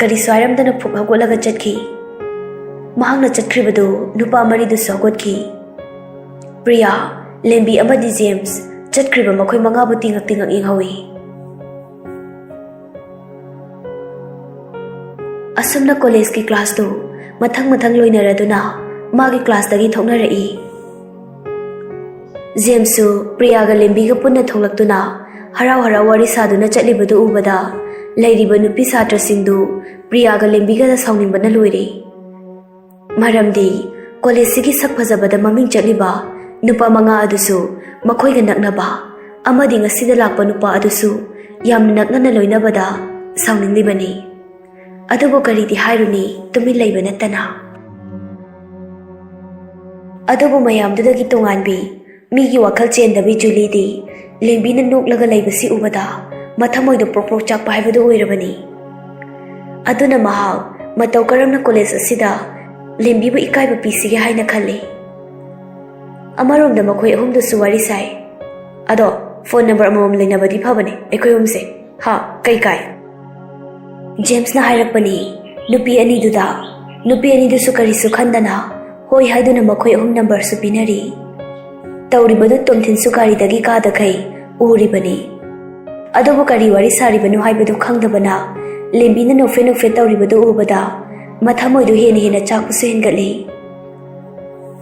ꯀꯔꯤꯁꯨ ꯍꯥꯏꯔꯝꯗꯅ ꯐꯨꯛ ꯍꯧꯒꯠꯂꯒ ꯆꯠꯈꯤ꯫ ꯃꯍꯥꯛꯅ ꯆꯠꯈ꯭ꯔꯤꯕꯗꯨ ꯅꯨꯄꯥ ꯃꯔꯤꯗꯨꯁꯨ ꯍꯧꯒꯠꯈꯤ꯫ ꯄ꯭ꯔꯤꯌꯥ, ꯂꯦꯝꯕꯤ ꯑꯃꯗꯤ ꯖꯦꯝꯁ ꯆꯠꯈ꯭ꯔꯤꯕ ꯃꯈꯣꯏ ꯃꯉꯥꯕꯨ ꯇꯤꯡꯉꯛ ꯇꯤꯡꯉꯛ ꯌꯦꯡꯍꯧꯏ꯫ ꯑꯁꯨꯝꯅ ꯀꯣꯂꯦꯖꯀꯤ classꯇꯨ ꯃꯊꯪ ꯃꯊꯪ ꯂꯣꯏꯅꯔꯗꯨꯅ ꯃꯥꯒꯤ classꯇꯒꯤ ꯊꯣꯛꯅꯔꯛꯏ꯫ ꯖꯦꯝꯁꯁꯨ ꯄ꯭ꯔꯤꯌꯥꯒ ꯂꯦꯝꯕꯤꯒ ꯄꯨꯟꯅ ꯊꯣꯛꯂꯛꯇꯨꯅ ꯍꯔꯥꯎ ꯍꯔꯥꯎ ꯋꯥꯔꯤ ꯁꯥꯗꯨꯅ ꯆꯠꯂꯤꯕꯗꯨ ꯎꯕꯗ ꯂꯩꯔꯤꯕ ꯅꯨꯄꯤ ꯁꯥꯇ꯭ꯔꯁꯤꯡꯗꯨ ꯄ꯭ꯔꯤꯌꯥꯒ ꯂꯦꯝꯕꯤꯒꯗ ꯁꯥꯎꯅꯤꯡꯕꯅ ꯂꯣꯏꯔꯦ꯫ ꯃꯔꯝꯗꯤ ꯀꯣꯂꯦꯖꯁꯤꯒꯤ ꯁꯛ ꯐꯖꯕꯗ ꯃꯃꯤꯡ ꯆꯠꯂꯤꯕ ꯅꯨꯄꯥ ꯃꯉꯥ ꯑꯗꯨꯁꯨ ꯃꯈꯣꯏꯒ ꯅꯛꯅꯕ ꯑꯃꯗꯤ ꯉꯁꯤꯗ ꯂꯥꯛꯄ ꯅꯨꯄꯥ ꯑꯗꯨꯁꯨ ꯌꯥꯝꯅ ꯅꯛꯅꯅ ꯂꯣꯏꯅꯕꯗ ꯁꯥꯎꯅꯤꯡꯂꯤꯕꯅꯤ꯫ ꯑꯗꯨꯕꯨ ꯀꯔꯤꯗꯤ ꯍꯥꯏꯔꯨꯅꯤ, ꯇꯨꯃꯤꯟ ꯂꯩꯕ ꯅꯠꯇꯅ꯫ ꯑꯗꯨꯕꯨ ꯃꯌꯥꯝꯗꯨꯗꯒꯤ ꯇꯣꯉꯥꯟꯕꯤ, ꯃꯤꯒꯤ ꯋꯥꯈꯜ ꯆꯦꯟꯗꯕꯤ ꯖꯨꯂꯤꯗꯤ ꯂꯦꯝꯕꯤꯅ ꯅꯣꯛꯂꯒ ꯂꯩꯕꯁꯤ ꯎꯕꯗ ꯃꯊꯃꯣꯏꯗ ꯄ꯭ꯔꯣꯛ ꯄ꯭ꯔꯣꯛ ꯆꯥꯛꯄ ꯍꯥꯏꯕꯗꯨ ꯑꯣꯏꯔꯕꯅꯤ꯫ ꯑꯗꯨꯅ ꯃꯍꯥꯛ ꯃꯇꯧ ꯀꯔꯝꯅ ꯀꯣꯂꯦꯖ ꯑꯁꯤꯗ ꯂꯦꯝꯕꯤꯕꯨ ꯏꯀꯥꯏꯕ ꯄꯤꯁꯤꯒꯦ ꯍꯥꯏꯅ ꯈꯜꯂꯤ꯫ ꯑꯃꯔꯣꯝꯗ ꯃꯈꯣꯏ ꯑꯍꯨꯝꯗꯨꯁꯨ ꯋꯥꯔꯤ ꯁꯥꯏ꯫ "ꯑꯗꯣ phone number ꯑꯃꯃꯝ ꯂꯩꯅꯕꯗꯤ ꯐꯕꯅꯦ ꯑꯩꯈꯣꯏ ꯑꯍꯨꯝꯁꯦ꯫ ꯍꯥ, ꯀꯩ ꯀꯥꯏ?" ꯖꯦꯝꯁꯅ ꯍꯥꯏꯔꯛꯄꯅꯤ ꯅꯨꯄꯤ ꯑꯅꯤꯗꯨꯗ꯫ ꯅꯨꯄꯤ ꯑꯅꯤꯗꯨꯁꯨ ꯀꯔꯤꯁꯨ ꯈꯟꯗꯅ ꯍꯣꯏ ꯍꯥꯏꯗꯨꯅ ꯃꯈꯣꯏ ꯑꯍꯨꯝ numberꯁꯨ ꯄꯤꯅꯔꯤ꯫ ꯇꯧꯔꯤꯕꯗꯨ ꯇꯣꯝꯊꯤꯟꯁꯨ ꯒꯥꯔꯤꯗꯒꯤ ꯀꯥꯗꯈꯩ ꯎꯔꯤꯕꯅꯤ꯫ ꯑꯗꯨꯕꯨ ꯀꯔꯤ ꯋꯥꯔꯤ ꯁꯥꯔꯤꯕꯅꯣ ꯍꯥꯏꯕꯗꯨ ꯈꯪꯗꯕꯅ ꯂꯦꯝꯕꯤꯅ ꯅꯣꯛꯐꯦꯠ ꯅꯣꯛꯐꯦꯠ ꯇꯧꯔꯤꯕꯗꯨ ꯎꯕꯗ ꯃꯊꯃꯣꯏꯗꯨ ꯍꯦꯟꯅ ꯍꯦꯟꯅ ꯆꯥꯛꯄꯁꯨ ꯍꯦꯟꯒꯠꯂꯤ꯫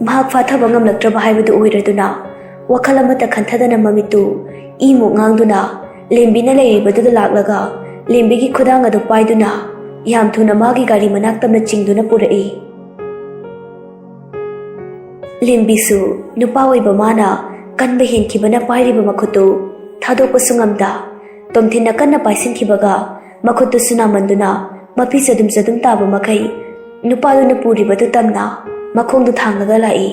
ꯃꯍꯥꯛ ꯐꯥꯊꯕ ꯉꯝꯂꯛꯇ꯭ꯔꯕ ꯍꯥꯏꯕꯗꯨ ꯑꯣꯏꯔꯗꯨꯅ ꯋꯥꯈꯜ ꯑꯃꯠꯇ ꯈꯟꯊꯗꯅ ꯃꯃꯤꯠꯇꯨ ꯏꯃꯨꯛ ꯉꯥꯡꯗꯨꯅ ꯂꯦꯝꯕꯤꯅ ꯂꯩꯔꯤꯕꯗꯨꯗ ꯂꯥꯛꯂꯒ ꯂꯦꯝꯕꯤꯒꯤ ꯈꯨꯗꯥꯡ ꯑꯗꯨ ꯄꯥꯏꯗꯨꯅ ꯌꯥꯝ ꯊꯨꯅ ꯃꯥꯒꯤ ꯒꯥꯔꯤ ꯃꯅꯥꯛꯇ ꯆꯤꯡꯗꯨꯅ ꯄꯨꯔꯛꯏ꯫ ꯂꯦꯝꯕꯤꯁꯨ ꯅꯨꯄꯥ ꯑꯣꯏꯕ ꯃꯥꯅ ꯀꯟꯕ ꯍꯦꯟꯈꯤꯕꯅ ꯄꯥꯏꯔꯤꯕ ꯃꯈꯨꯠꯇꯨ ꯊꯥꯗꯣꯛꯄꯁꯨ ꯉꯝꯗ, ꯇꯣꯝꯊꯤꯟꯅ ꯀꯟꯅ ꯄꯥꯏꯁꯤꯟꯈꯤꯕꯒ ꯃꯈꯨꯠꯇꯨꯁꯨ ꯅꯥꯃꯟꯗꯨꯅ ꯃꯄꯤ ꯆꯗꯨꯝ ꯆꯗꯨꯝ ꯇꯥꯕ ꯃꯈꯩ ꯅꯨꯄꯥꯗꯨꯅ ꯄꯨꯔꯤꯕꯗꯨ ꯇꯝꯅ ꯃꯈꯣꯡꯗꯨ ꯊꯥꯡꯂꯒ ꯂꯥꯛꯏ꯫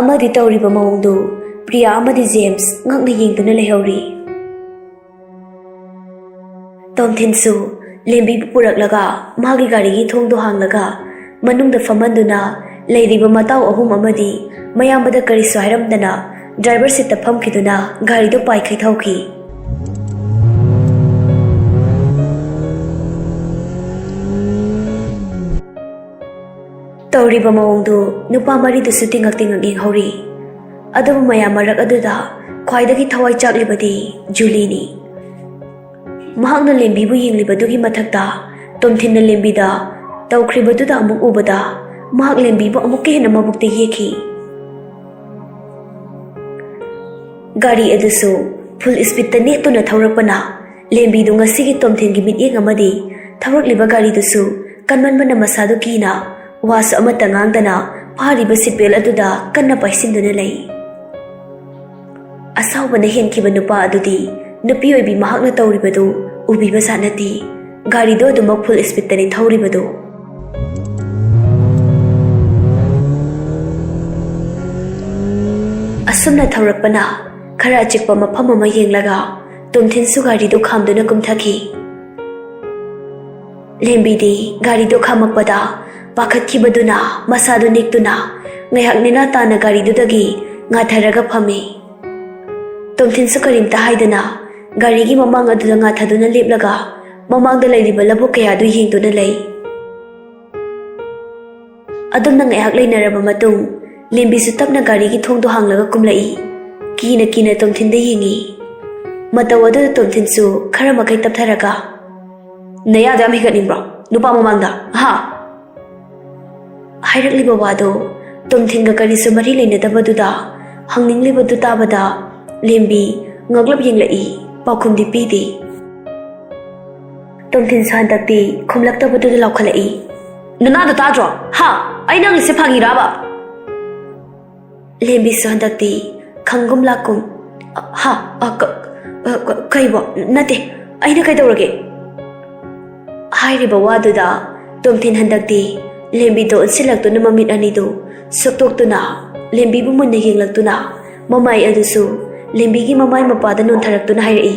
ꯑꯃꯗꯤ ꯇꯧꯔꯤꯕ ꯃꯑꯣꯡꯗꯨ ꯄ꯭ꯔꯤꯌꯥ ꯑꯃꯗꯤ ꯖꯦꯝꯁ ꯉꯛꯅ ꯌꯦꯡꯗꯨꯅ ꯂꯩꯍꯧꯔꯤ꯫ ꯇꯣꯝꯊꯤꯟꯁꯨ ꯂꯦꯝꯕꯤꯕꯨ ꯄꯨꯔꯛꯂꯒ ꯃꯥꯒꯤ ꯒꯥꯔꯤꯒꯤ ꯊꯣꯡꯗꯨ ꯍꯥꯡꯂꯒ ꯃꯅꯨꯡꯗ ꯐꯝꯍꯟꯗꯨꯅ ꯂꯩꯔꯤꯕ ꯃꯇꯥꯎ ꯑꯍꯨꯝ ꯑꯃꯗꯤ ꯃꯌꯥꯝꯕꯗ ꯀꯔꯤꯁꯨ ꯍꯥꯏꯔꯝꯗꯅ ꯗ꯭ꯔꯥꯏꯚꯔ ꯁꯤꯠꯇ ꯐꯝꯈꯤꯗꯨꯅ ꯒꯥꯔꯤꯗꯨ ꯄꯥꯏꯈꯩ ꯊꯧꯈꯤ꯫ ꯇꯧꯔꯤꯕ ꯃꯑꯣꯡꯗꯨ ꯅꯨꯄꯥ ꯃꯔꯤꯗꯨꯁꯨ ꯇꯤꯉꯛ ꯇꯤꯉꯛ ꯌꯦꯡꯍꯧꯔꯤ꯫ ꯑꯗꯨꯕꯨ ꯃꯌꯥꯝ ꯃꯔꯛ ꯑꯗꯨꯗ ꯈ꯭ꯋꯥꯏꯗꯒꯤ ꯊꯋꯥꯏ ꯆꯥꯛꯂꯤꯕꯗꯤ ꯖꯨꯂꯤꯅꯤ꯫ ꯃꯍꯥꯛꯅ ꯂꯦꯝꯕꯤꯕꯨ ꯌꯦꯡꯂꯤꯕꯗꯨꯒꯤ ꯃꯊꯛꯇ ꯇꯣꯝꯊꯤꯟꯅ ꯂꯦꯝꯕꯤꯗ ꯇꯧꯈ꯭ꯔꯤꯕꯗꯨꯗ ꯑꯃꯨꯛ ꯎꯕꯗ ꯃꯍꯥꯛ ꯂꯦꯝꯕꯤꯕꯨ ꯑꯃꯨꯛꯀ ꯍꯦꯟꯅ ꯃꯕꯨꯛꯇ ꯌꯦꯛꯈꯤ꯫ ꯒꯥꯔꯤ ꯑꯗꯨꯁꯨ ꯐꯨꯜ ꯁ꯭ꯄꯤꯗꯇ ꯅꯦꯠꯇꯨꯅ ꯊꯧꯔꯛꯄꯅ ꯂꯦꯝꯕꯤꯗꯨ ꯉꯁꯤꯒꯤ ꯇꯣꯝꯊꯤꯟꯒꯤ ꯃꯤꯠꯌꯦꯡ ꯑꯃꯗꯤ ꯊꯧꯔꯛꯂꯤꯕ ꯒꯥꯔꯤꯗꯨꯁꯨ ꯀꯟꯃꯟꯕꯅ ꯃꯁꯥꯗꯨ ꯀꯤꯅ ꯋꯥꯁꯨ ꯑꯃꯠꯇ ꯉꯥꯡꯗꯅ ꯐꯥꯔꯤꯕ ꯁꯤꯠ ꯕꯦꯜ ꯑꯗꯨꯗ ꯀꯟꯅ ꯄꯥꯏꯁꯤꯟꯗꯨꯅ ꯂꯩ꯫ ꯑꯁꯥꯎꯕꯅ ꯍꯦꯟꯈꯤꯕ ꯅꯨꯄꯥ ꯑꯗꯨꯗꯤ ꯅꯨꯄꯤ ꯑꯣꯏꯕꯤ ꯃꯍꯥꯛꯅ ꯇꯧꯔꯤꯕꯗꯨ ꯎꯕꯤꯕ ꯖꯥꯠ ꯅꯠꯇꯦ꯫ ꯒꯥꯔꯤꯗꯣ ꯑꯗꯨꯃꯛ ꯐꯨꯜ ꯁ꯭ꯄꯤꯗꯇꯅꯤ ꯊꯧꯔꯤꯕꯗꯨ꯫ ꯑꯁꯨꯝꯅ ꯊꯧꯔꯛꯄꯅ ꯈꯔ ꯑꯆꯤꯛꯄ ꯃꯐꯝ ꯑꯃ ꯌꯦꯡꯂꯒ ꯇꯣꯝꯊꯤꯟꯁꯨ ꯒꯥꯔꯤꯗꯨ ꯈꯥꯝꯗꯨꯅ ꯀꯨꯝꯊꯈꯤ꯫ ꯂꯦꯝꯕꯤꯗꯤ ꯒꯥꯔꯤꯗꯨ ꯈꯥꯝꯃꯛꯄꯗ ꯄꯥꯈꯠꯈꯤꯕꯗꯨꯅ ꯃꯁꯥꯗꯨ ꯅꯤꯛꯇꯨꯅ ꯉꯥꯏꯍꯥꯛ ꯅꯦꯅꯥ ꯇꯥꯅ ꯒꯥꯔꯤꯗꯨꯗꯒꯤ ꯉꯥꯊꯔꯒ ꯐꯝꯃꯤ꯫ ꯇꯣꯝꯊꯤꯟꯁꯨ ꯀꯔꯤꯝꯇ ꯍꯥꯏꯗꯅ ꯒꯥꯔꯤꯒꯤ ꯃꯃꯥꯡ ꯑꯗꯨꯗ ꯉꯥꯊꯗꯨꯅ ꯂꯦꯞꯂꯒ ꯃꯃꯥꯡꯗ ꯂꯩꯔꯤꯕ ꯂꯧꯕꯨꯛ ꯀꯌꯥꯗꯨ ꯌꯦꯡꯗꯨꯅ ꯂꯩ꯫ ꯑꯗꯨꯝꯅ ꯉꯥꯏꯍꯥꯛ ꯂꯩꯅꯔꯕ ꯃꯇꯨꯡ ꯂꯦꯝꯕꯤꯁꯨ ꯇꯞꯅ ꯒꯥꯔꯤꯒꯤ ꯊꯣꯡꯗꯣ ꯍꯥꯡꯂꯒ ꯀꯨꯝꯂꯛꯏ꯫ ꯀꯤꯅ ꯀꯤꯅ ꯇꯣꯝꯊꯤꯟꯗ ꯌꯦꯡꯉꯤ꯫ ꯃꯇꯧ ꯑꯗꯨꯗ ꯇꯣꯝꯊꯤꯟꯁꯨ ꯈꯔ ꯃꯈꯩ ꯇꯞꯊꯔꯒ, "ꯅꯌꯥꯗꯣ ꯌꯥꯝ ꯍꯤꯒꯠꯅꯤꯡꯕ꯭ꯔꯣ ꯅꯨꯄꯥ ꯃꯃꯥꯡꯗ? ꯍꯥ?" ꯍꯥꯏꯔꯛꯂꯤꯕ ꯋꯥꯗꯣ ꯇꯣꯝꯊꯤꯟꯒ ꯀꯔꯤꯁꯨ ꯃꯔꯤ ꯂꯩꯅꯗꯕꯗꯨꯗ ꯍꯪꯅꯤꯡꯂꯤꯕꯗꯨ ꯇꯥꯕꯗ ꯂꯦꯝꯕꯤ ꯉꯛꯂꯞ ꯌꯦꯡꯂꯛꯏ, ꯄꯥꯎꯈꯨꯝꯗꯤ ꯄꯤꯗꯦ꯫ ꯇꯣꯝꯊꯤꯟꯁꯨ ꯍꯟꯗꯛꯇꯤ ꯈꯨꯝꯂꯛꯇꯕꯗꯨꯗ ꯂꯥꯎꯈꯠꯂꯛꯏ, "ꯅꯅꯥꯗꯣ ꯇꯥꯗ꯭ꯔꯣ? ꯍꯥ? ꯑꯩꯅ ꯍꯪꯂꯤꯁꯦ ꯐꯥꯒꯤꯔꯥꯕ?" ꯂꯦꯝꯕꯤꯁꯨ ꯍꯟꯗꯛꯇꯤ ꯈꯪꯒꯨꯝ ꯂꯥꯛꯀꯨꯝ, "ꯍꯥ? ꯑ, ꯀ-, ꯑ, ꯀ-, ꯀꯩꯕꯣ? ꯅꯠꯇꯦ, ꯑꯩꯅ ꯀꯩꯗꯧꯔꯒꯦ?" ꯍꯥꯏꯔꯤꯕ ꯋꯥꯗꯨꯗ ꯇꯣꯝꯊꯤꯟ ꯍꯟꯗꯛꯇꯤ ꯂꯦꯝꯕꯤꯗ ꯑꯣꯟꯁꯤꯜꯂꯛꯇꯨꯅ ꯃꯃꯤꯠ ꯑꯅꯤꯗꯨ ꯁꯨꯛꯇꯣꯛꯇꯨꯅ ꯂꯦꯝꯕꯤꯕꯨ ꯃꯨꯟꯅ ꯌꯦꯡꯂꯛꯇꯨꯅ ꯃꯃꯥꯏ ꯑꯗꯨꯁꯨ ꯂꯦꯝꯕꯤꯒꯤ ꯃꯃꯥꯏ ꯃꯄꯥꯗ ꯅꯣꯟꯊꯔꯛꯇꯨꯅ ꯍꯥꯏꯔꯛꯏ,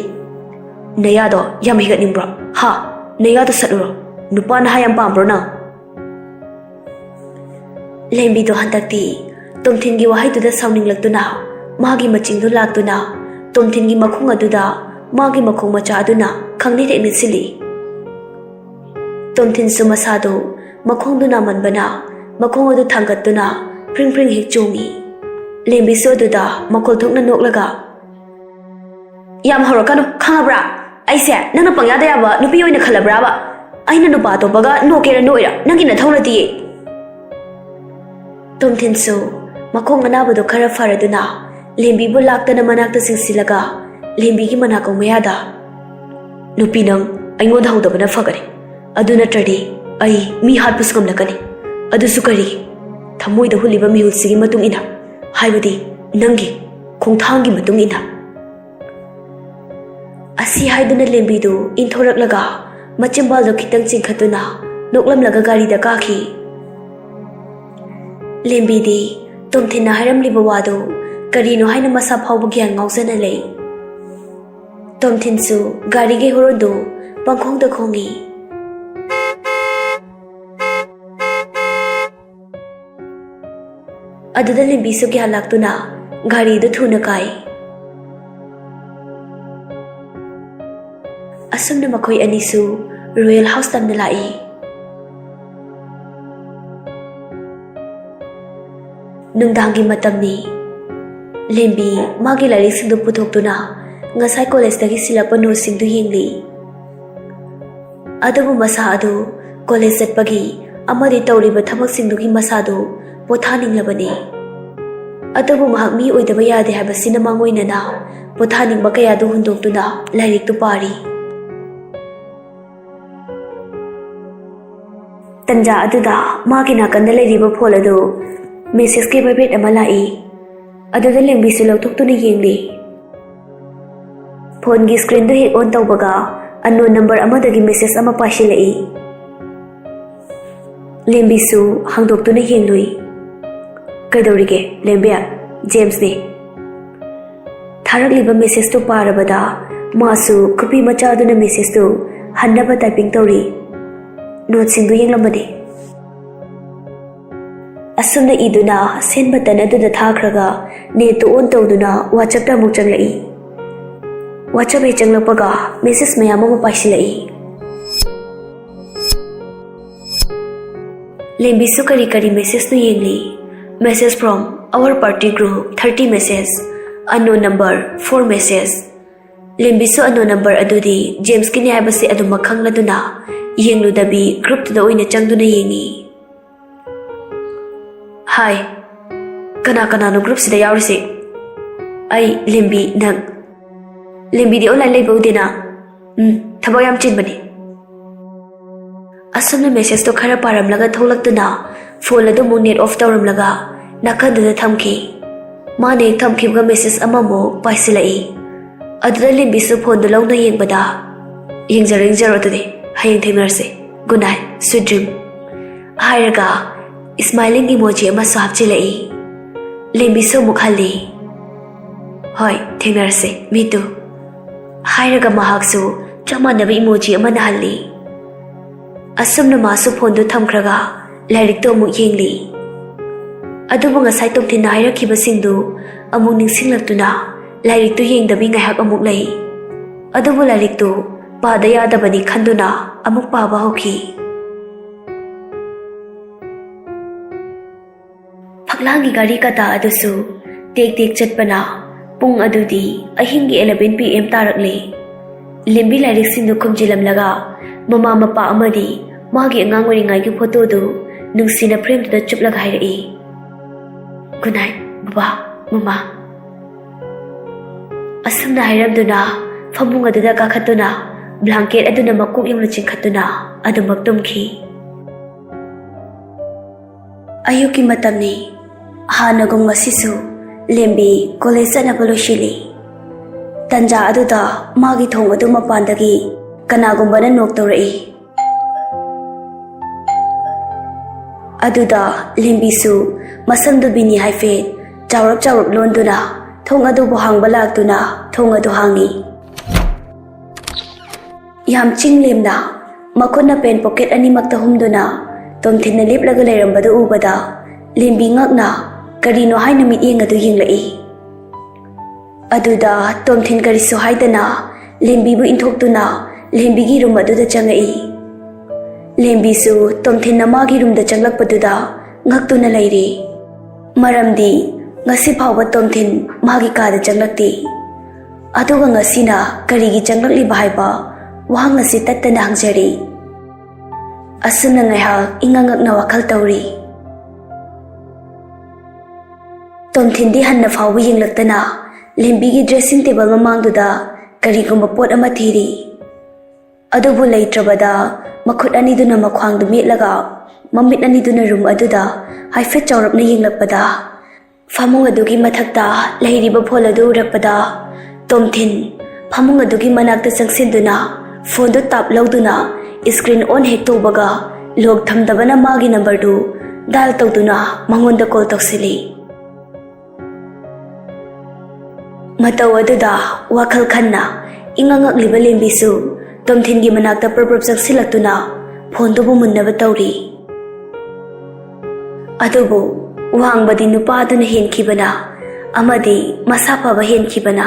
"ꯅꯌꯥꯗꯣ ꯌꯥꯝ ꯍꯤꯒꯠꯅꯤꯡꯕ꯭ꯔꯣ? ꯍꯥ? ꯅꯌꯥꯗꯣ ꯁꯠꯂꯨꯔꯣ? ꯅꯨꯄꯥ ꯅꯍꯥ ꯌꯥꯝ ꯄꯥꯝꯕ꯭ꯔꯣ ꯅꯪ?" ꯂꯦꯝꯕꯤꯗꯣ ꯍꯟꯗꯛꯇꯤ ꯇꯣꯝꯊꯤꯟꯒꯤ ꯋꯥꯍꯩꯗꯨꯗ ꯁꯥꯎꯅꯤꯡꯂꯛꯇꯨꯅ ꯃꯥꯒꯤ ꯃꯆꯤꯡꯗꯨ ꯂꯥꯛꯇꯨꯅ ꯇꯣꯝꯊꯤꯟꯒꯤ ꯃꯈꯣꯡ ꯑꯗꯨꯗ ꯃꯥꯒꯤ ꯃꯈꯣꯡ ꯃꯆꯥ ꯑꯗꯨꯅ ꯈꯪꯅꯦꯛ ꯍꯦꯛ ꯅꯦꯠꯁꯤꯜꯂꯤ꯫ ꯇꯣꯝꯊꯤꯟꯁꯨ ꯃꯁꯥꯗꯨ ꯃꯈꯣꯡꯗꯨ ꯅꯥꯃꯟꯕꯅ ꯃꯈꯣꯡ ꯑꯗꯨ ꯊꯥꯡꯒꯠꯇꯨꯅ ꯄ꯭ꯔꯤꯡ ꯄ꯭ꯔꯤꯡ ꯍꯦꯛ ꯆꯣꯡꯏ꯫ ꯂꯦꯝꯕꯤꯁꯨ ꯑꯗꯨꯗ ꯃꯈꯣꯜ ꯊꯣꯛꯅ ꯅꯣꯛꯂꯒ, "ꯌꯥꯝ ꯍꯧꯔꯛꯀꯅꯨ, ꯈꯪꯉꯕ꯭ꯔꯥ? ꯑꯩꯁꯦ ꯅꯪꯅ ꯄꯪꯌꯥꯗ ꯌꯥꯕ ꯅꯨꯄꯤ ꯑꯣꯏꯅ ꯈꯜꯂꯕ꯭ꯔꯥꯕ? ꯑꯩꯅ ꯅꯨꯄꯥ ꯑꯇꯣꯞꯄꯒ ꯅꯣꯛꯀꯦꯔꯥ ꯅꯣꯛꯏꯔꯥ, ꯅꯪꯒꯤ ꯅꯊꯧ ꯅꯠꯇꯤꯌꯦ!" ꯇꯣꯝꯊꯤꯟꯁꯨ ꯃꯈꯣꯡ ꯑꯅꯥꯕꯗꯨ ꯈꯔ ꯐꯔꯗꯨꯅ ꯂꯦꯝꯕꯤꯕꯨ ꯂꯥꯛꯇꯅ ꯃꯅꯥꯛꯇ ꯆꯤꯡꯁꯤꯜꯂꯒ ꯂꯦꯝꯕꯤꯒꯤ ꯃꯅꯥꯀꯣꯡ ꯃꯌꯥꯗ, "ꯅꯨꯄꯤ, ꯅꯪ ꯑꯩꯉꯣꯟꯗ ꯍꯧꯗꯕꯅ ꯐꯒꯅꯤ, ꯑꯗꯨ ꯅꯠꯇ꯭ꯔꯗꯤ ꯑꯩ ꯃꯤ ꯍꯥꯠꯄꯁꯨ ꯉꯝꯂꯛꯀꯅꯤ꯫ ꯑꯗꯨꯁꯨ ꯀꯔꯤꯒꯤ? ꯊꯃꯣꯏꯗ ꯍꯨꯠꯂꯤꯕ ꯃꯤꯍꯨꯜꯁꯤꯒꯤ ꯃꯇꯨꯡ ꯏꯟꯅ, ꯍꯥꯏꯕꯗꯤ ꯅꯪꯒꯤ ꯈꯣꯡꯊꯥꯡꯒꯤ ꯃꯇꯨꯡ ꯏꯟꯅ꯫" ꯑꯁꯤ ꯍꯥꯏꯗꯨꯅ ꯂꯦꯝꯕꯤꯗꯨ ꯏꯟꯊꯣꯔꯛꯂꯒ ꯃꯆꯤꯟꯕꯥꯜꯗꯨ ꯈꯤꯇꯪ ꯆꯤꯡꯈꯠꯇꯨꯅ ꯅꯣꯛꯂꯝꯂꯒ ꯒꯥꯔꯤꯗ ꯀꯥꯈꯤ꯫ ꯂꯦꯝꯕꯤꯗꯤ ꯇꯣꯝꯊꯤꯟꯅ ꯍꯥꯏꯔꯝꯂꯤꯕ ꯋꯥꯗꯨ ꯀꯔꯤꯅꯣ ꯍꯥꯏꯅ ꯃꯁꯥ ꯐꯥꯎꯕ ꯒ꯭ꯌꯥꯟ ꯉꯥꯎꯖꯅ ꯂꯩ꯫ ꯇꯣꯝꯊꯤꯟꯁꯨ ꯒꯥꯔꯤꯒꯤ ꯍꯣꯔꯣꯟꯗꯨ ꯄꯪꯈꯣꯡꯗ ꯈꯣꯡꯏ꯫ ꯑꯗꯨꯗ ꯂꯦꯝꯕꯤꯁꯨ ꯒ꯭ꯌꯥꯟ ꯂꯥꯛꯇꯨꯅ ꯒꯥꯔꯤꯗꯨ ꯊꯨꯅ ꯀꯥꯏ꯫ ꯑꯁꯨꯝꯅ ꯃꯈꯣꯏ ꯑꯅꯤꯁꯨ ꯔꯣꯌꯦꯜ ꯍꯥꯎꯁ ꯇꯝꯅ ꯂꯥꯛꯏ꯫ ꯅꯨꯡꯗꯥꯡꯒꯤ ꯃꯇꯝꯅꯤ꯫ ꯂꯦꯝꯕꯤ ꯃꯥꯒꯤ ꯂꯥꯏꯔꯤꯛꯁꯤꯡꯗꯨ ꯄꯨꯊꯣꯛꯇꯨꯅ ꯉꯁꯥꯏ ꯀꯣꯂꯦꯖꯇꯒꯤ ꯁꯤꯜꯂꯛꯄ ꯅꯣꯠꯁꯤꯡꯗꯨ ꯌꯦꯡꯂꯤ꯫ ꯑꯗꯨꯕꯨ ꯃꯁꯥ ꯑꯗꯨ ꯀꯣꯂꯦꯖ ꯆꯠꯄꯒꯤ ꯑꯃꯗꯤ ꯇꯧꯔꯤꯕ ꯊꯕꯛꯁꯤꯡꯗꯨꯒꯤ ꯃꯁꯥꯗꯨ ꯄꯣꯊꯥꯅꯤꯡꯂꯕꯅꯤ꯫ ꯑꯗꯨꯕꯨ ꯃꯍꯥꯛ ꯃꯤ ꯑꯣꯏꯗꯕ ꯌꯥꯗꯦ ꯍꯥꯏꯕꯁꯤꯅ ꯃꯥꯡꯑꯣꯏꯅꯅ ꯄꯣꯊꯥꯅꯤꯡꯕ ꯀꯌꯥꯗꯨ ꯍꯨꯟꯗꯣꯛꯇꯨꯅ ꯂꯥꯏꯔꯤꯛꯇꯨ ꯄꯥꯔꯤ꯫ ꯇꯟꯖꯥ ꯑꯗꯨꯗ ꯃꯥꯒꯤ ꯅꯥꯀꯟꯗ ꯂꯩꯔꯤꯕ ꯐꯣꯟ ꯑꯗꯨ ꯃꯦꯁꯦꯖꯀꯤ ꯚꯥꯏꯕ꯭ꯔꯦꯠ ꯑꯃ ꯂꯥꯛꯏ꯫ ꯑꯗꯨꯗ ꯂꯦꯝꯕꯤꯁꯨ ꯂꯧꯊꯣꯛꯇꯨꯅ ꯌꯦꯡꯂꯤ꯫ ꯐꯣꯟꯒꯤ ꯁ꯭ꯀ꯭ꯔꯤꯟꯗꯨ ꯍꯦꯛ ꯑꯣꯟ ꯇꯧꯕꯒ ꯑꯟꯅꯣꯟ ꯅꯝꯕꯔ ꯑꯃꯗꯒꯤ ꯃꯦꯁꯦꯖ ꯑꯃ ꯄꯥꯏꯁꯤꯜꯂꯛꯏ꯫ ꯂꯦꯝꯕꯤꯁꯨ ꯍꯥꯡꯗꯣꯛꯇꯨꯅ ꯌꯦꯡꯂꯨꯏ꯫ "ꯀꯩꯗꯧꯔꯤꯒꯦ, ꯂꯦꯝꯕꯤ?" "ꯖꯦꯝꯁꯅꯦ꯫" ꯊꯥꯔꯛꯂꯤꯕ ꯃꯦꯁꯦꯖꯇꯨ ꯄꯥꯔꯕꯗ ꯃꯥꯁꯨ ꯈꯨꯄꯤ ꯃꯆꯥꯗꯨꯅ ꯃꯦꯁꯦꯖꯇꯨ ꯍꯟꯅꯕ ꯇꯥꯏꯄꯤꯡ ꯇꯧꯔꯤ꯫ ꯅꯣꯠꯁꯤꯡꯗꯨ ꯌꯦꯡꯂꯝꯕꯅꯤ꯫ ꯑꯁꯨꯝꯅ ꯏꯗꯨꯅ ꯁꯦꯟ ꯕꯇꯟ ꯑꯗꯨꯗ ꯊꯥꯈ꯭ꯔꯒ ꯅꯦꯠꯇꯨ ꯑꯣꯟ ꯇꯧꯗꯨꯅ ꯋꯥꯆꯞꯇ ꯑꯃꯨꯛ ꯆꯪꯂꯛꯏ꯫ ꯋꯥꯆꯞ ꯍꯦꯛ ꯆꯪꯂꯛꯄꯒ ꯃꯦꯁꯦꯖ ꯃꯌꯥꯝ ꯑꯃ ꯄꯥꯏꯁꯤꯜꯂꯛꯏ꯫ ꯂꯦꯝꯕꯤꯁꯨ ꯀꯔꯤ ꯀꯔꯤ ꯃꯦꯁꯦꯖꯅꯣ ꯌꯦꯡꯂꯤ꯫ "Message from our party group, thirty message, unknown number, four message꯫" ꯂꯦꯝꯕꯤꯁꯨ ꯑꯟꯅꯣꯟ ꯅꯝꯕꯔ ꯑꯗꯨꯗꯤ ꯖꯦꯝꯁꯀꯤꯅꯤ ꯍꯥꯏꯕꯁꯤ ꯑꯗꯨꯃꯛ ꯈꯪꯂꯗꯨꯅ ꯌꯦꯡꯂꯨꯗꯕꯤ ꯒ꯭ꯔꯨꯞꯇꯨꯗ ꯑꯣꯏꯅ ꯆꯪꯗꯨꯅ ꯌꯦꯡꯉꯤ꯫ "ꯍꯥꯏ, ꯀꯅꯥ ꯀꯅꯥꯅꯣ ꯒ꯭ꯔꯨꯞꯁꯤꯗ ꯌꯥꯎꯔꯤꯁꯦ?" "ꯑꯩ, ꯂꯦꯝꯕꯤ, ꯅꯪ?" "ꯂꯦꯝꯕꯤꯗꯤ ꯑꯣꯟꯂꯥꯏꯟ ꯂꯩꯕ ꯎꯗꯦꯅ?" "ꯎꯝ, ꯊꯕꯛ ꯌꯥꯝ ꯆꯤꯟꯕꯅꯤ꯫" ꯑꯁꯨꯝꯅ ꯃꯦꯁꯦꯖꯇꯣ ꯈꯔ ꯄꯥꯔꯝꯂꯒ ꯊꯣꯛꯂꯛꯇꯨꯅ ꯐꯣꯟ ꯑꯗꯨ ꯑꯃꯨꯛ ꯅꯦꯠ ꯑꯣꯐ ꯇꯧꯔꯝꯂꯒ ꯅꯥꯀꯟꯗꯨꯗ ꯊꯝꯈꯤ꯫ ꯃꯥꯅ ꯍꯦꯛ ꯊꯝꯈꯤꯕꯒ ꯃꯦꯁꯦꯖ ꯑꯃꯃꯨꯛ ꯄꯥꯏꯁꯤꯜꯂꯛꯏ꯫ ꯑꯗꯨꯗ ꯂꯦꯝꯕꯤꯁꯨ ꯐꯣꯟꯗꯨ ꯂꯧꯅ ꯌꯦꯡꯕꯗ, "ꯌꯦꯡꯖꯔꯣ, ꯌꯦꯡꯖꯔꯣ, ꯑꯗꯨꯗꯤ ꯍꯌꯦꯡ ꯊꯦꯡꯅꯔꯁꯦ꯫ Good night, sweet dream" ꯍꯥꯏꯔꯒ ꯁ꯭ꯃꯥꯏꯂꯤꯡ ꯏꯃꯣꯖꯤ ꯑꯃꯁꯨ ꯍꯥꯞꯆꯤꯜꯂꯛꯏ꯫ ꯂꯦꯝꯕꯤꯁꯨ ꯑꯃꯨꯛ ꯍꯜꯂꯤ꯫ "ꯍꯣꯏ, ꯊꯦꯡꯅꯔꯁꯦ, me too" ꯍꯥꯏꯔꯒ ꯃꯍꯥꯛꯁꯨ ꯆꯞ ꯃꯥꯟꯅꯕ ꯏꯃꯣꯖꯤ ꯑꯃꯅ ꯍꯜꯂꯤ꯫ ꯑꯁꯨꯝꯅ ꯃꯥꯁꯨ ꯐꯣꯟꯗꯨ ꯊꯝꯈ꯭ꯔꯒ ꯂꯥꯏꯔꯤꯛꯇꯨ ꯑꯃꯨꯛ ꯌꯦꯡꯂꯤ꯫ ꯑꯗꯨꯕꯨ ꯉꯁꯥꯏ ꯇꯣꯝꯊꯤꯟꯅ ꯍꯥꯏꯔꯛꯈꯤꯕꯁꯤꯡꯗꯨ ꯑꯃꯨꯛ ꯅꯤꯡꯁꯤꯡꯂꯛꯇꯨꯅ ꯂꯥꯏꯔꯤꯛꯇꯨ ꯌꯦꯡꯗꯕꯤ ꯉꯥꯏꯍꯥꯛ ꯑꯃꯨꯛ ꯂꯩ꯫ ꯑꯗꯨꯕꯨ ꯂꯥꯏꯔꯤꯛꯇꯨ ꯄꯥꯗ ꯌꯥꯗꯕꯅꯤ ꯈꯟꯗꯨꯅ ꯑꯃꯨꯛ ꯄꯥꯕ ꯍꯧꯈꯤ꯫ ꯐꯛꯂꯥꯡꯒꯤ ꯘꯔꯤ ꯀꯇꯥ ꯑꯗꯨꯁꯨ ꯇꯦꯛ ꯇꯦꯛ ꯆꯠꯄꯅ ꯄꯨꯡ ꯑꯗꯨꯗꯤ ꯑꯍꯤꯡꯒꯤ eleven P M ꯇꯥꯔꯛꯂꯦ꯫ ꯂꯦꯝꯕꯤ ꯂꯥꯏꯔꯤꯛꯁꯤꯡꯗꯨ ꯈꯨꯝꯖꯤꯜꯂꯝꯂꯒ ꯃꯃꯥ ꯃꯄꯥ ꯑꯃꯗꯤ ꯃꯥꯒꯤ ꯑꯉꯥꯡ ꯑꯣꯏꯔꯤꯉꯩꯒꯤ ꯐꯣꯇꯣꯗꯨ ꯅꯨꯡꯁꯤꯅ ꯐ꯭ꯔꯦꯝꯗꯨꯗ ꯆꯨꯞꯂꯒ ꯍꯥꯏꯔꯛꯏ, "Good night, ꯕꯕꯥ, ꯃꯃꯥ"꯫ ꯑꯁꯨꯝꯅ ꯍꯥꯏꯔꯝꯗꯨꯅ ꯐꯃꯨꯡ ꯑꯗꯨꯗ ꯀꯥꯈꯠꯇꯨꯅ ꯕ꯭ꯂꯥꯡꯀꯦꯠ ꯑꯗꯨꯅ ꯃꯀꯣꯛ ꯌꯧꯅ ꯆꯤꯡꯈꯠꯇꯨꯅ ꯑꯗꯨꯃꯛ ꯇꯨꯝꯈꯤ꯫ ꯑꯌꯨꯛꯀꯤ ꯃꯇꯝꯅꯤ꯫ ꯍꯥꯟꯅꯒꯨꯝ ꯉꯁꯤꯁꯨ ꯂꯦꯝꯕꯤ ꯀꯣꯂꯦꯖ ꯆꯠꯅꯕ ꯂꯣꯏꯁꯤꯜꯂꯤ꯫ ꯇꯟꯖꯥ ꯑꯗꯨꯗ ꯃꯥꯒꯤ ꯊꯣꯡ ꯑꯗꯨ ꯃꯄꯥꯟꯗꯒꯤ ꯀꯅꯥꯒꯨꯝꯕꯅ ꯅꯣꯛ ꯇꯧꯔꯛꯏ꯫ ꯑꯗꯨꯗ ꯂꯦꯝꯕꯤꯁꯨ ꯃꯁꯝꯗꯨ ꯕꯤꯅꯤ ꯍꯥꯏꯐꯦꯠ ꯆꯥꯎꯔꯞ ꯆꯥꯎꯔꯞ ꯂꯣꯟꯗꯨꯅ ꯊꯣꯡ ꯑꯗꯨꯕꯨ ꯍꯥꯡꯕ ꯂꯥꯛꯇꯨꯅ ꯊꯣꯡ ꯑꯗꯨ ꯍꯥꯡꯉꯤ꯫ ꯌꯥꯝ ꯆꯤꯡ ꯂꯦꯝꯅ ꯃꯈꯨꯠꯅ ꯄꯦꯟ ꯄꯣꯀꯦꯠ ꯑꯅꯤꯃꯛꯇ ꯍꯨꯝꯗꯨꯅ ꯇꯣꯝꯊꯤꯟꯅ ꯂꯦꯞꯂꯒ ꯂꯩꯔꯝꯕꯗꯨ ꯎꯕꯗ ꯂꯦꯝꯕꯤ ꯉꯛꯅ ꯀꯔꯤꯅꯣ ꯍꯥꯏꯅ ꯃꯤꯠꯌꯦꯡ ꯑꯗꯨ ꯌꯦꯡꯂꯛꯏ꯫ ꯑꯗꯨꯗ ꯇꯣꯝꯊꯤꯟ ꯀꯔꯤꯁꯨ ꯍꯥꯏꯗꯅ ꯂꯦꯝꯕꯤꯕꯨ ꯏꯟꯊꯣꯛꯇꯨꯅ ꯂꯦꯝꯕꯤꯒꯤ ꯔꯨꯝ ꯑꯗꯨꯗ ꯆꯪꯉꯛꯏ꯫ ꯂꯦꯝꯕꯤꯁꯨ ꯇꯣꯝꯊꯤꯟꯅ ꯃꯥꯒꯤ ꯔꯨꯝꯗ ꯆꯪꯂꯛꯄꯗꯨꯗ ꯉꯛꯇꯨꯅ ꯂꯩꯔꯤ꯫ ꯃꯔꯝꯗꯤ ꯉꯁꯤ ꯐꯥꯎꯕ ꯇꯣꯝꯊꯤꯟ ꯃꯥꯒꯤ ꯀꯥꯗ ꯆꯪꯂꯛꯇꯦ꯫ ꯑꯗꯨꯒ ꯉꯁꯤꯅ ꯀꯔꯤꯒꯤ ꯆꯪꯂꯛꯂꯤꯕ ꯍꯥꯏꯕ ꯋꯥꯍꯪ ꯑꯁꯤ ꯇꯠꯇꯅ ꯍꯪꯖꯔꯤ꯫ ꯑꯁꯨꯝꯅ ꯉꯥꯏꯍꯥꯛ ꯏꯉꯛ ꯉꯛꯅ ꯋꯥꯈꯜ ꯇꯧꯔꯤ꯫ ꯇꯣꯝꯊꯤꯟꯗꯤ ꯍꯟꯅ ꯐꯥꯎꯕ ꯌꯦꯡꯂꯛꯇꯅ ꯂꯦꯝꯕꯤꯒꯤ dressing table ꯃꯃꯥꯡꯗꯨꯗ ꯀꯔꯤꯒꯨꯝꯕ ꯄꯣꯠ ꯑꯃ ꯊꯤꯔꯤ꯫ ꯑꯗꯨꯕꯨ ꯂꯩꯇ꯭ꯔꯕꯗ ꯃꯈꯨꯠ ꯑꯅꯤꯗꯨꯅ ꯃꯈ꯭ꯋꯥꯡꯗꯨ ꯃꯦꯠꯂꯒ ꯃꯃꯤꯠ ꯑꯅꯤꯗꯨꯅ ꯔꯨꯝ ꯑꯗꯨꯗ ꯍꯥꯏꯐꯦꯠ ꯆꯥꯎꯔꯞꯅ ꯌꯦꯡꯂꯛꯄꯗ ꯐꯃꯨꯡ ꯑꯗꯨꯒꯤ ꯃꯊꯛꯇ ꯂꯩꯔꯤꯕ ꯐꯣꯟ ꯑꯗꯨ ꯎꯔꯛꯄꯗ ꯇꯣꯝꯊꯤꯟ ꯐꯃꯨꯡ ꯑꯗꯨꯒꯤ ꯃꯅꯥꯛꯇ ꯆꯪꯁꯤꯟꯗꯨꯅ ꯐꯣꯟꯗꯨ ꯇꯥꯞ ꯂꯧꯗꯨꯅ screen on ꯍꯦꯛ ꯇꯧꯕꯒ ꯂꯣꯛ ꯊꯝꯗꯕꯅ ꯃꯥꯒꯤ ꯅꯝꯕꯔꯗꯨ dial ꯇꯧꯗꯨꯅ ꯃꯉꯣꯟꯗ call ꯇꯧꯁꯤꯜꯂꯤ꯫ ꯃꯇꯧ ꯑꯗꯨꯗ ꯋꯥꯈꯜ ꯈꯟꯅ ꯏꯉꯛ ꯉꯛꯂꯤꯕ ꯂꯦꯝꯕꯤꯁꯨ ꯇꯣꯝꯊꯤꯟꯒꯤ ꯃꯅꯥꯛꯇ ꯄ꯭ꯔꯞ ꯄ꯭ꯔꯞ ꯆꯪꯁꯤꯜꯂꯛꯇꯨꯅ ꯐꯣꯟꯗꯨꯕꯨ ꯃꯨꯟꯅꯕ ꯇꯧꯔꯤ꯫ ꯑꯗꯨꯕꯨ ꯋꯥꯡꯕꯗꯤ ꯅꯨꯄꯥꯗꯨꯅ ꯍꯦꯟꯈꯤꯕꯅ ꯑꯃꯗꯤ ꯃꯁꯥ ꯐꯕ ꯍꯦꯟꯈꯤꯕꯅ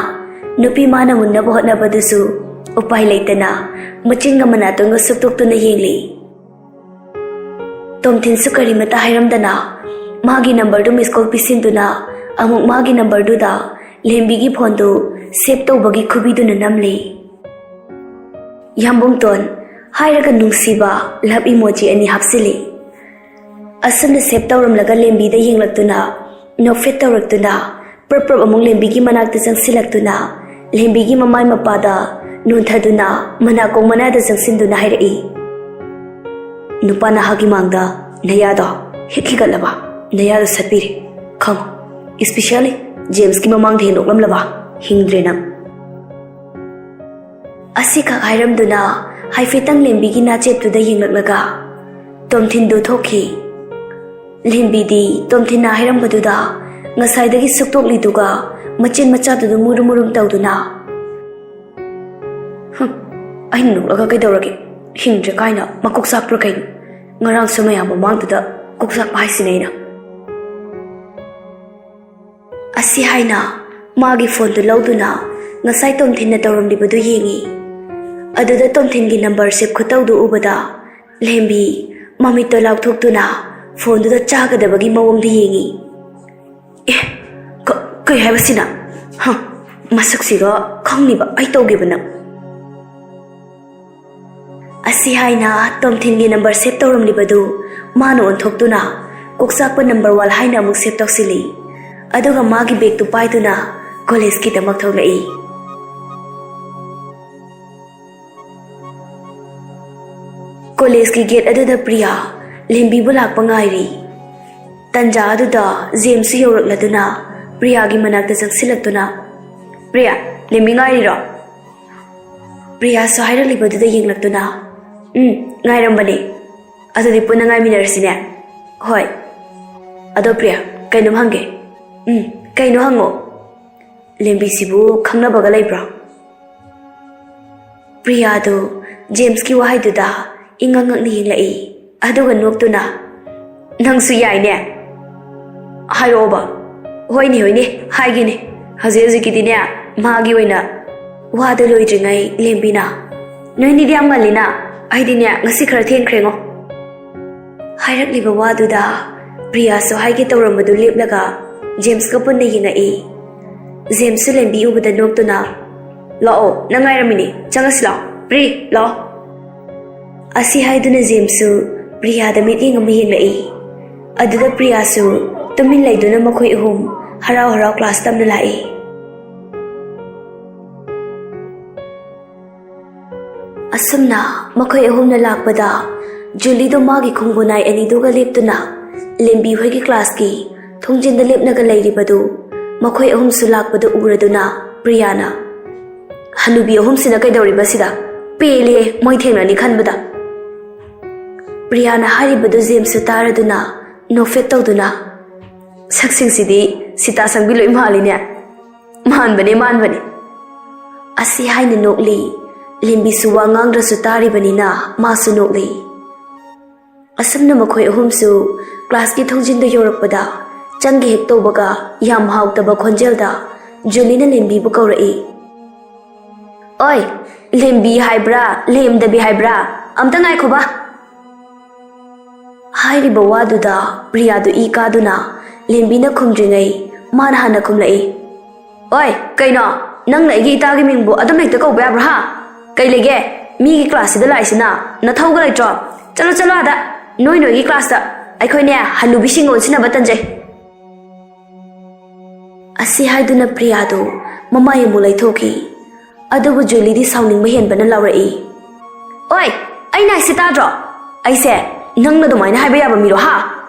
ꯅꯨꯄꯤ ꯃꯥꯅ ꯃꯨꯟꯅꯕ ꯍꯣꯠꯅꯕꯗꯨꯁꯨ ꯎꯄꯥꯏ ꯂꯩꯇꯅ ꯃꯆꯤꯟꯒ ꯃꯅꯥꯇꯣꯟꯒ ꯁꯨꯛꯇꯣꯛꯇꯨꯅ ꯌꯦꯡꯂꯤ꯫ ꯇꯣꯝꯊꯤꯟꯁꯨ ꯀꯔꯤꯃꯇ ꯍꯥꯏꯔꯝꯗꯅ ꯃꯥꯒꯤ ꯅꯝꯕꯔꯗꯨ miss call ꯄꯤꯁꯤꯟꯗꯨꯅ ꯑꯃꯨꯛ ꯃꯥꯒꯤ ꯅꯝꯕꯔꯗꯨꯗ ꯂꯦꯝꯕꯤꯒꯤ ꯐꯣꯟꯗꯨ save ꯇꯧꯕꯒꯤ ꯈꯨꯕꯤꯗꯨꯅ ꯅꯝꯂꯤ꯫ ꯌꯥꯝꯕꯨꯡꯇꯣꯟ ꯍꯥꯏꯔꯒ ꯅꯨꯡꯁꯤꯕ love emoji ꯑꯅꯤ ꯍꯥꯞꯆꯤꯜꯂꯤ꯫ ꯑꯁꯨꯝꯅ save ꯇꯧꯔꯝꯂꯒ ꯂꯦꯝꯕꯤꯗ ꯌꯦꯡꯂꯛꯇꯨꯅ ꯅꯣꯛꯐꯦꯠ ꯇꯧꯔꯛꯇꯨꯅ ꯄ꯭ꯔꯞ ꯄ꯭ꯔꯞ ꯑꯃꯨꯛ ꯂꯦꯝꯕꯤꯒꯤ ꯃꯅꯥꯛꯇ ꯆꯪꯁꯤꯜꯂꯛꯇꯨꯅ ꯂꯦꯝꯕꯤꯒꯤ ꯃꯃꯥꯏ ꯃꯄꯥꯗ ꯅꯣꯟꯊꯗꯨꯅ ꯃꯅꯥꯀꯣꯡ ꯃꯅꯥꯗ ꯆꯪꯁꯤꯟꯗꯨꯅ ꯍꯥꯏꯔꯛꯏ, "ꯅꯨꯄꯥ ꯅꯍꯥꯒꯤ ꯃꯥꯡꯗ ꯅꯌꯥꯗꯣ ꯍꯦꯛ ꯈꯤꯒꯠꯂꯕ ꯅꯌꯥꯗꯣ ꯁꯠꯄꯤꯔꯦ, ꯈꯪꯉꯨ, especially ꯖꯦꯝꯁꯀꯤ ꯃꯃꯥꯡꯗ ꯍꯦꯟꯗꯣꯛꯂꯝꯂꯕ? ꯍꯤꯡꯗ꯭ꯔꯦ ꯅꯪ꯫ ꯑꯁꯤꯈꯛ ꯍꯥꯏꯔꯝꯗꯨꯅ ꯍꯥꯏꯐꯦꯠꯇꯪ ꯂꯦꯝꯕꯤꯒꯤ ꯅꯥꯆꯦꯞꯇꯨꯗ ꯌꯦꯡꯂꯛꯂꯒ ꯇꯣꯝꯊꯤꯟꯗꯨ ꯊꯣꯛꯈꯤ꯫ ꯂꯦꯝꯕꯤꯗꯤ ꯇꯣꯝꯊꯤꯟꯅ ꯍꯥꯏꯔꯝꯕꯗꯨꯗ ꯉꯁꯥꯏꯗꯒꯤ ꯁꯨꯛꯇꯣꯛꯂꯤꯗꯨꯒ ꯃꯆꯤꯟ ꯃꯆꯥꯗꯨꯗ ꯃꯨꯔꯨꯝ ꯃꯨꯔꯨꯝ ꯇꯧꯗꯨꯅ, "ꯍꯨꯝ, ꯑꯩꯅ ꯅꯣꯛꯂꯒ ꯀꯩꯗꯧꯔꯒꯦ? ꯍꯤꯡꯗ꯭ꯔꯦ ꯀꯥꯏꯅ ꯃꯀꯣꯛ ꯆꯥꯛꯄ꯭ꯔꯥ ꯀꯩꯅꯣ? ꯉꯔꯥꯡꯁꯨ ꯃꯌꯥꯝ ꯃꯃꯥꯡꯗꯨꯗ ꯀꯣꯛ ꯆꯥꯛꯄ ꯍꯥꯏꯁꯤꯅꯦ ꯑꯩꯅ꯫" ꯑꯁꯤ ꯍꯥꯏꯅ ꯃꯥꯒꯤ ꯐꯣꯟꯗꯨ ꯂꯧꯗꯨꯅ ꯉꯁꯥꯏ ꯇꯣꯝꯊꯤꯟꯅ ꯇꯧꯔꯝꯂꯤꯕꯗꯨ ꯌꯦꯡꯉꯤ꯫ ꯑꯗꯨꯗ ꯇꯣꯝꯊꯤꯟꯒꯤ ꯅꯝꯕꯔ ꯁꯦꯞ ꯈꯨꯇꯧꯗꯨ ꯎꯕꯗ ꯂꯦꯝꯕꯤ ꯃꯃꯤꯠꯇꯣ ꯂꯥꯎꯊꯣꯛꯇꯨꯅ ꯐꯣꯟꯗꯨꯗ ꯆꯥꯒꯗꯕꯒꯤ ꯃꯑꯣꯡꯗ ꯌꯦꯡꯉꯤ꯫ "ꯑꯦ, ꯀ-, ꯀꯩ ꯍꯥꯏꯕꯁꯤꯅ? ꯍ, ꯃꯁꯛꯁꯤꯒ ꯈꯪꯅꯤꯕ ꯑꯩ ꯇꯧꯒꯦꯕ ꯅꯪ꯫" ꯑꯁꯤ ꯍꯥꯏꯅ ꯇꯣꯝꯊꯤꯟꯒꯤ ꯅꯝꯕꯔ ꯁꯦꯞ ꯇꯧꯔꯝꯂꯤꯕꯗꯨ ꯃꯥꯅ ꯑꯣꯟꯊꯣꯛꯇꯨꯅ ꯀꯣꯛꯆꯥꯛꯄ ꯅꯝꯕꯔ ꯋꯥꯟ ꯍꯥꯏꯅ ꯑꯃꯨꯛ ꯁꯦꯞ ꯇꯧꯁꯤꯜꯂꯤ꯫ ꯑꯗꯨꯒ ꯃꯥꯒꯤ ꯕꯦꯒꯇꯨ ꯄꯥꯏꯗꯨꯅ ꯀꯣꯂꯦꯖꯀꯤꯗꯃꯛ ꯊꯣꯛꯂꯛꯏ꯫ ꯀꯣꯂꯦꯖꯀꯤ ꯒꯦꯠ ꯑꯗꯨꯗ ꯄ꯭ꯔꯤꯌꯥ ꯂꯦꯝꯕꯤꯕꯨ ꯂꯥꯛꯄ ꯉꯥꯏꯔꯤ꯫ ꯇꯟꯖꯥ ꯑꯗꯨꯗ ꯖꯦꯝꯁꯁꯨ ꯌꯧꯔꯛꯂꯗꯨꯅ ꯄ꯭ꯔꯤꯌꯥꯒꯤ ꯃꯅꯥꯛꯇ ꯆꯪꯁꯤꯜꯂꯛꯇꯨꯅ, "ꯄ꯭ꯔꯤꯌꯥ, ꯂꯦꯝꯕꯤ ꯉꯥꯏꯔꯤꯔꯣ?" ꯄ꯭ꯔꯤꯌꯥꯁꯨ ꯍꯥꯏꯔꯛꯂꯤꯕꯗꯨꯗ ꯌꯦꯡꯂꯛꯇꯨꯅ, "ꯎꯝ, ꯉꯥꯏꯔꯝꯕꯅꯦ꯫ ꯑꯗꯨꯗꯤ ꯄꯨꯟꯅ ꯉꯥꯏꯃꯤꯟꯅꯔꯁꯤꯅꯦ꯫" "ꯍꯣꯏ꯫ ꯑꯗꯣ ꯄ꯭ꯔꯤꯌꯥ, ꯀꯩꯅꯣꯝ ꯍꯪꯒꯦ꯫" "ꯎꯝ, ꯀꯩꯅꯣ ꯍꯪꯉꯣ꯫" "ꯂꯦꯝꯕꯤꯁꯤꯕꯨ ꯈꯪꯅꯕꯒ ꯂꯩꯕ꯭ꯔꯣ?" ꯄ꯭ꯔꯤꯌꯥꯗꯨ ꯖꯦꯝꯁꯀꯤ ꯋꯥꯍꯩꯗꯨꯗ ꯏꯉꯛ ꯉꯛꯅ ꯌꯦꯡꯂꯛꯏ꯫ ꯑꯗꯨꯒ ꯅꯣꯛꯇꯨꯅ, "ꯅꯪꯁꯨ ꯌꯥꯏꯅꯦ꯫ ꯍꯥꯏꯔꯛꯑꯣꯕ꯫" "ꯍꯣꯏꯅꯦ, ꯍꯣꯏꯅꯦ, ꯍꯥꯏꯒꯦꯅꯦ꯫ ꯍꯧꯖꯤꯛ ꯍꯧꯖꯤꯛꯀꯤꯗꯤꯅꯦ, ꯃꯥꯒꯤ ꯑꯣꯏꯅ꯫" ꯋꯥꯗꯨ ꯂꯣꯏꯗ꯭ꯔꯤꯉꯩ ꯂꯦꯝꯕꯤꯅ, "ꯅꯣꯏꯅꯤꯗꯤ ꯌꯥꯝ ꯉꯜꯂꯤꯅ꯫ ꯑꯩꯗꯤꯅꯦ, ꯉꯁꯤ ꯈꯔ ꯊꯦꯡꯈ꯭ꯔꯦꯉꯣ꯫" ꯍꯥꯏꯔꯛꯂꯤꯕ ꯋꯥꯗꯨꯗ ꯄ꯭ꯔꯤꯌꯥꯁꯨ ꯍꯥꯏꯒꯦ ꯇꯧꯔꯝꯕꯗꯨ ꯂꯦꯞꯂꯒ ꯖꯦꯝꯁꯀ ꯄꯨꯟꯅ ꯌꯦꯡꯉꯛꯏ꯫ ꯖꯦꯝꯁꯁꯨ ꯂꯦꯝꯕꯤ ꯎꯕꯗ ꯅꯣꯛꯇꯨꯅ, "ꯂꯥꯛꯑꯣ, ꯅꯪ ꯉꯥꯏꯔꯝꯃꯤꯅꯦ꯫ ꯆꯪꯉꯁꯤ ꯂꯥꯛꯑꯣ꯫ ꯄ꯭ꯔꯤ, ꯂꯥꯛꯑꯣ꯫" ꯑꯁꯤ ꯍꯥꯏꯗꯨꯅ ꯖꯦꯝꯁꯁꯨ ꯄ꯭ꯔꯤꯌꯥꯗ ꯃꯤꯠꯌꯦꯡ ꯑꯃ ꯌꯦꯡꯂꯛꯏ꯫ ꯑꯗꯨꯗ ꯄ꯭ꯔꯤꯌꯥꯁꯨ ꯇꯨꯃꯤꯟ ꯂꯩꯗꯨꯅ ꯃꯈꯣꯏ ꯑꯍꯨꯝ ꯍꯔꯥꯎ ꯍꯔꯥꯎ ꯀ꯭ꯂꯥꯁ ꯇꯝꯅ ꯂꯥꯛꯏ꯫ ꯑꯁꯨꯝꯅ ꯃꯈꯣꯏ ꯑꯍꯨꯝꯅ ꯂꯥꯛꯄꯗ ꯖꯨꯂꯤꯗꯣ ꯃꯥꯒꯤ ꯈꯣꯡꯒꯨꯟꯅꯥꯏ ꯑꯅꯤꯗꯨꯒ ꯂꯦꯞꯇꯨꯅ ꯂꯦꯝꯕꯤ ꯍꯣꯏꯒꯤ ꯀ꯭ꯂꯥꯁꯀꯤ ꯊꯣꯡꯖꯤꯟꯗ ꯂꯦꯞꯅꯒ ꯂꯩꯔꯤꯕꯗꯨ ꯃꯈꯣꯏ ꯑꯍꯨꯝꯁꯨ ꯂꯥꯛꯄꯗꯨ ꯎꯔꯗꯨꯅ ꯄ꯭ꯔꯤꯌꯥꯅ, "ꯍꯅꯨꯕꯤ ꯑꯍꯨꯝꯁꯤꯅ ꯀꯩꯗꯧꯔꯤꯕ ꯁꯤꯗ? ꯄꯦꯜꯂꯦ ꯃꯣꯏ ꯊꯦꯡꯅꯅꯤ ꯈꯟꯕꯗ꯫" ꯄ꯭ꯔꯤꯌꯥꯅ ꯍꯥꯏꯔꯤꯕꯗꯨ ꯖꯦꯝꯁꯁꯨ ꯇꯥꯔꯗꯨꯅ ꯅꯣꯛꯐꯦꯠ ꯇꯧꯗꯨꯅ, "ꯁꯛꯁꯤꯡꯁꯤꯗꯤ ꯁꯤꯇꯥ ꯁꯪꯕꯤ ꯂꯣꯏ ꯃꯥꯜꯂꯤꯅꯦ꯫ ꯃꯥꯟꯕꯅꯦ, ꯃꯥꯟꯕꯅꯦ꯫" ꯑꯁꯤ ꯍꯥꯏꯅ ꯅꯣꯛꯂꯤ꯫ ꯂꯦꯝꯕꯤꯁꯨ ꯋꯥ ꯉꯥꯡꯗ꯭ꯔꯁꯨ ꯇꯥꯔꯤꯕꯅꯤꯅ ꯃꯥꯁꯨ ꯅꯣꯛꯂꯤ꯫ ꯑꯁꯨꯝꯅ ꯃꯈꯣꯏ ꯑꯍꯨꯝꯁꯨ ꯀ꯭ꯂꯥꯁꯀꯤ ꯊꯣꯡꯖꯤꯟꯗ ꯌꯧꯔꯛꯄꯗ, ꯆꯪꯒꯦ ꯍꯦꯛ ꯇꯧꯕꯒ ꯌꯥꯝ ꯍꯥꯎꯇꯕ ꯈꯣꯟꯖꯦꯜꯗ ꯖꯨꯂꯤꯅ ꯂꯦꯝꯕꯤꯕꯨ ꯀꯧꯔꯛꯏ꯫ "ꯑꯣꯏ, ꯂꯦꯝꯕꯤ ꯍꯥꯏꯕ꯭ꯔꯥ, ꯂꯦꯝꯗꯕꯤ ꯍꯥꯏꯕ꯭ꯔꯥ? ꯑꯝꯇ ꯉꯥꯏꯈꯣꯕ!" ꯍꯥꯏꯔꯤꯕ ꯋꯥꯗꯨꯗ ꯄ꯭ꯔꯤꯌꯥꯗꯨ ꯏ ꯀꯥꯗꯨꯅ ꯂꯦꯝꯕꯤꯅ ꯈꯨꯝꯗ꯭ꯔꯤꯉꯩ ꯃꯥꯅ ꯍꯥꯟꯅ ꯈꯨꯝꯂꯛꯏ꯫ "ꯑꯣꯏ, ꯀꯩꯅꯣ? ꯅꯪꯅ ꯑꯩꯒꯤ ꯏꯇꯥꯒꯤ ꯃꯤꯡꯕꯨ ꯑꯗꯨꯝ ꯍꯦꯛꯇ ꯀꯧꯕ ꯌꯥꯕ꯭ꯔꯥ, ꯍꯥ? ꯀꯩ ꯂꯩꯒꯦ? ꯃꯤꯒꯤ ꯀ꯭ꯂꯥꯁꯁꯤꯗ ꯂꯥꯛꯏꯁꯤꯅ ꯅꯊꯧꯒ ꯂꯩꯇ꯭ꯔꯣ? ꯆꯠꯂꯣ, ꯆꯠꯂꯣ ꯑꯥꯗ, ꯅꯣꯏ ꯅꯣꯏꯒꯤ ꯀ꯭ꯂꯥꯁꯇ꯫ ꯑꯩꯈꯣꯏꯅꯦ ꯍꯅꯨꯕꯤꯁꯤꯡꯒ ꯑꯣꯟꯁꯤꯟꯅꯕ ꯇꯟꯖꯩ꯫" ꯑꯁꯤ ꯍꯥꯏꯗꯨꯅ ꯄ꯭ꯔꯤꯌꯥꯗꯨ ꯃꯃꯥꯏ ꯑꯃꯨꯛ ꯂꯩꯊꯣꯛꯈꯤ꯫ ꯑꯗꯨꯕꯨ ꯖꯨꯂꯤꯗꯤ ꯁꯥꯎꯅꯤꯡꯕ ꯍꯦꯟꯕꯅ ꯂꯥꯎꯔꯛꯏ꯫ "ꯑꯣꯏ, ꯑꯩꯅ ꯍꯥꯏꯁꯤ ꯇꯥꯗ꯭ꯔꯣ? ꯑꯩꯁꯦ ꯅꯪꯅ ꯑꯗꯨꯃꯥꯏꯅ ꯍꯥꯏꯕ ꯌꯥꯕ ꯃꯤꯔꯣ, ꯍꯥ?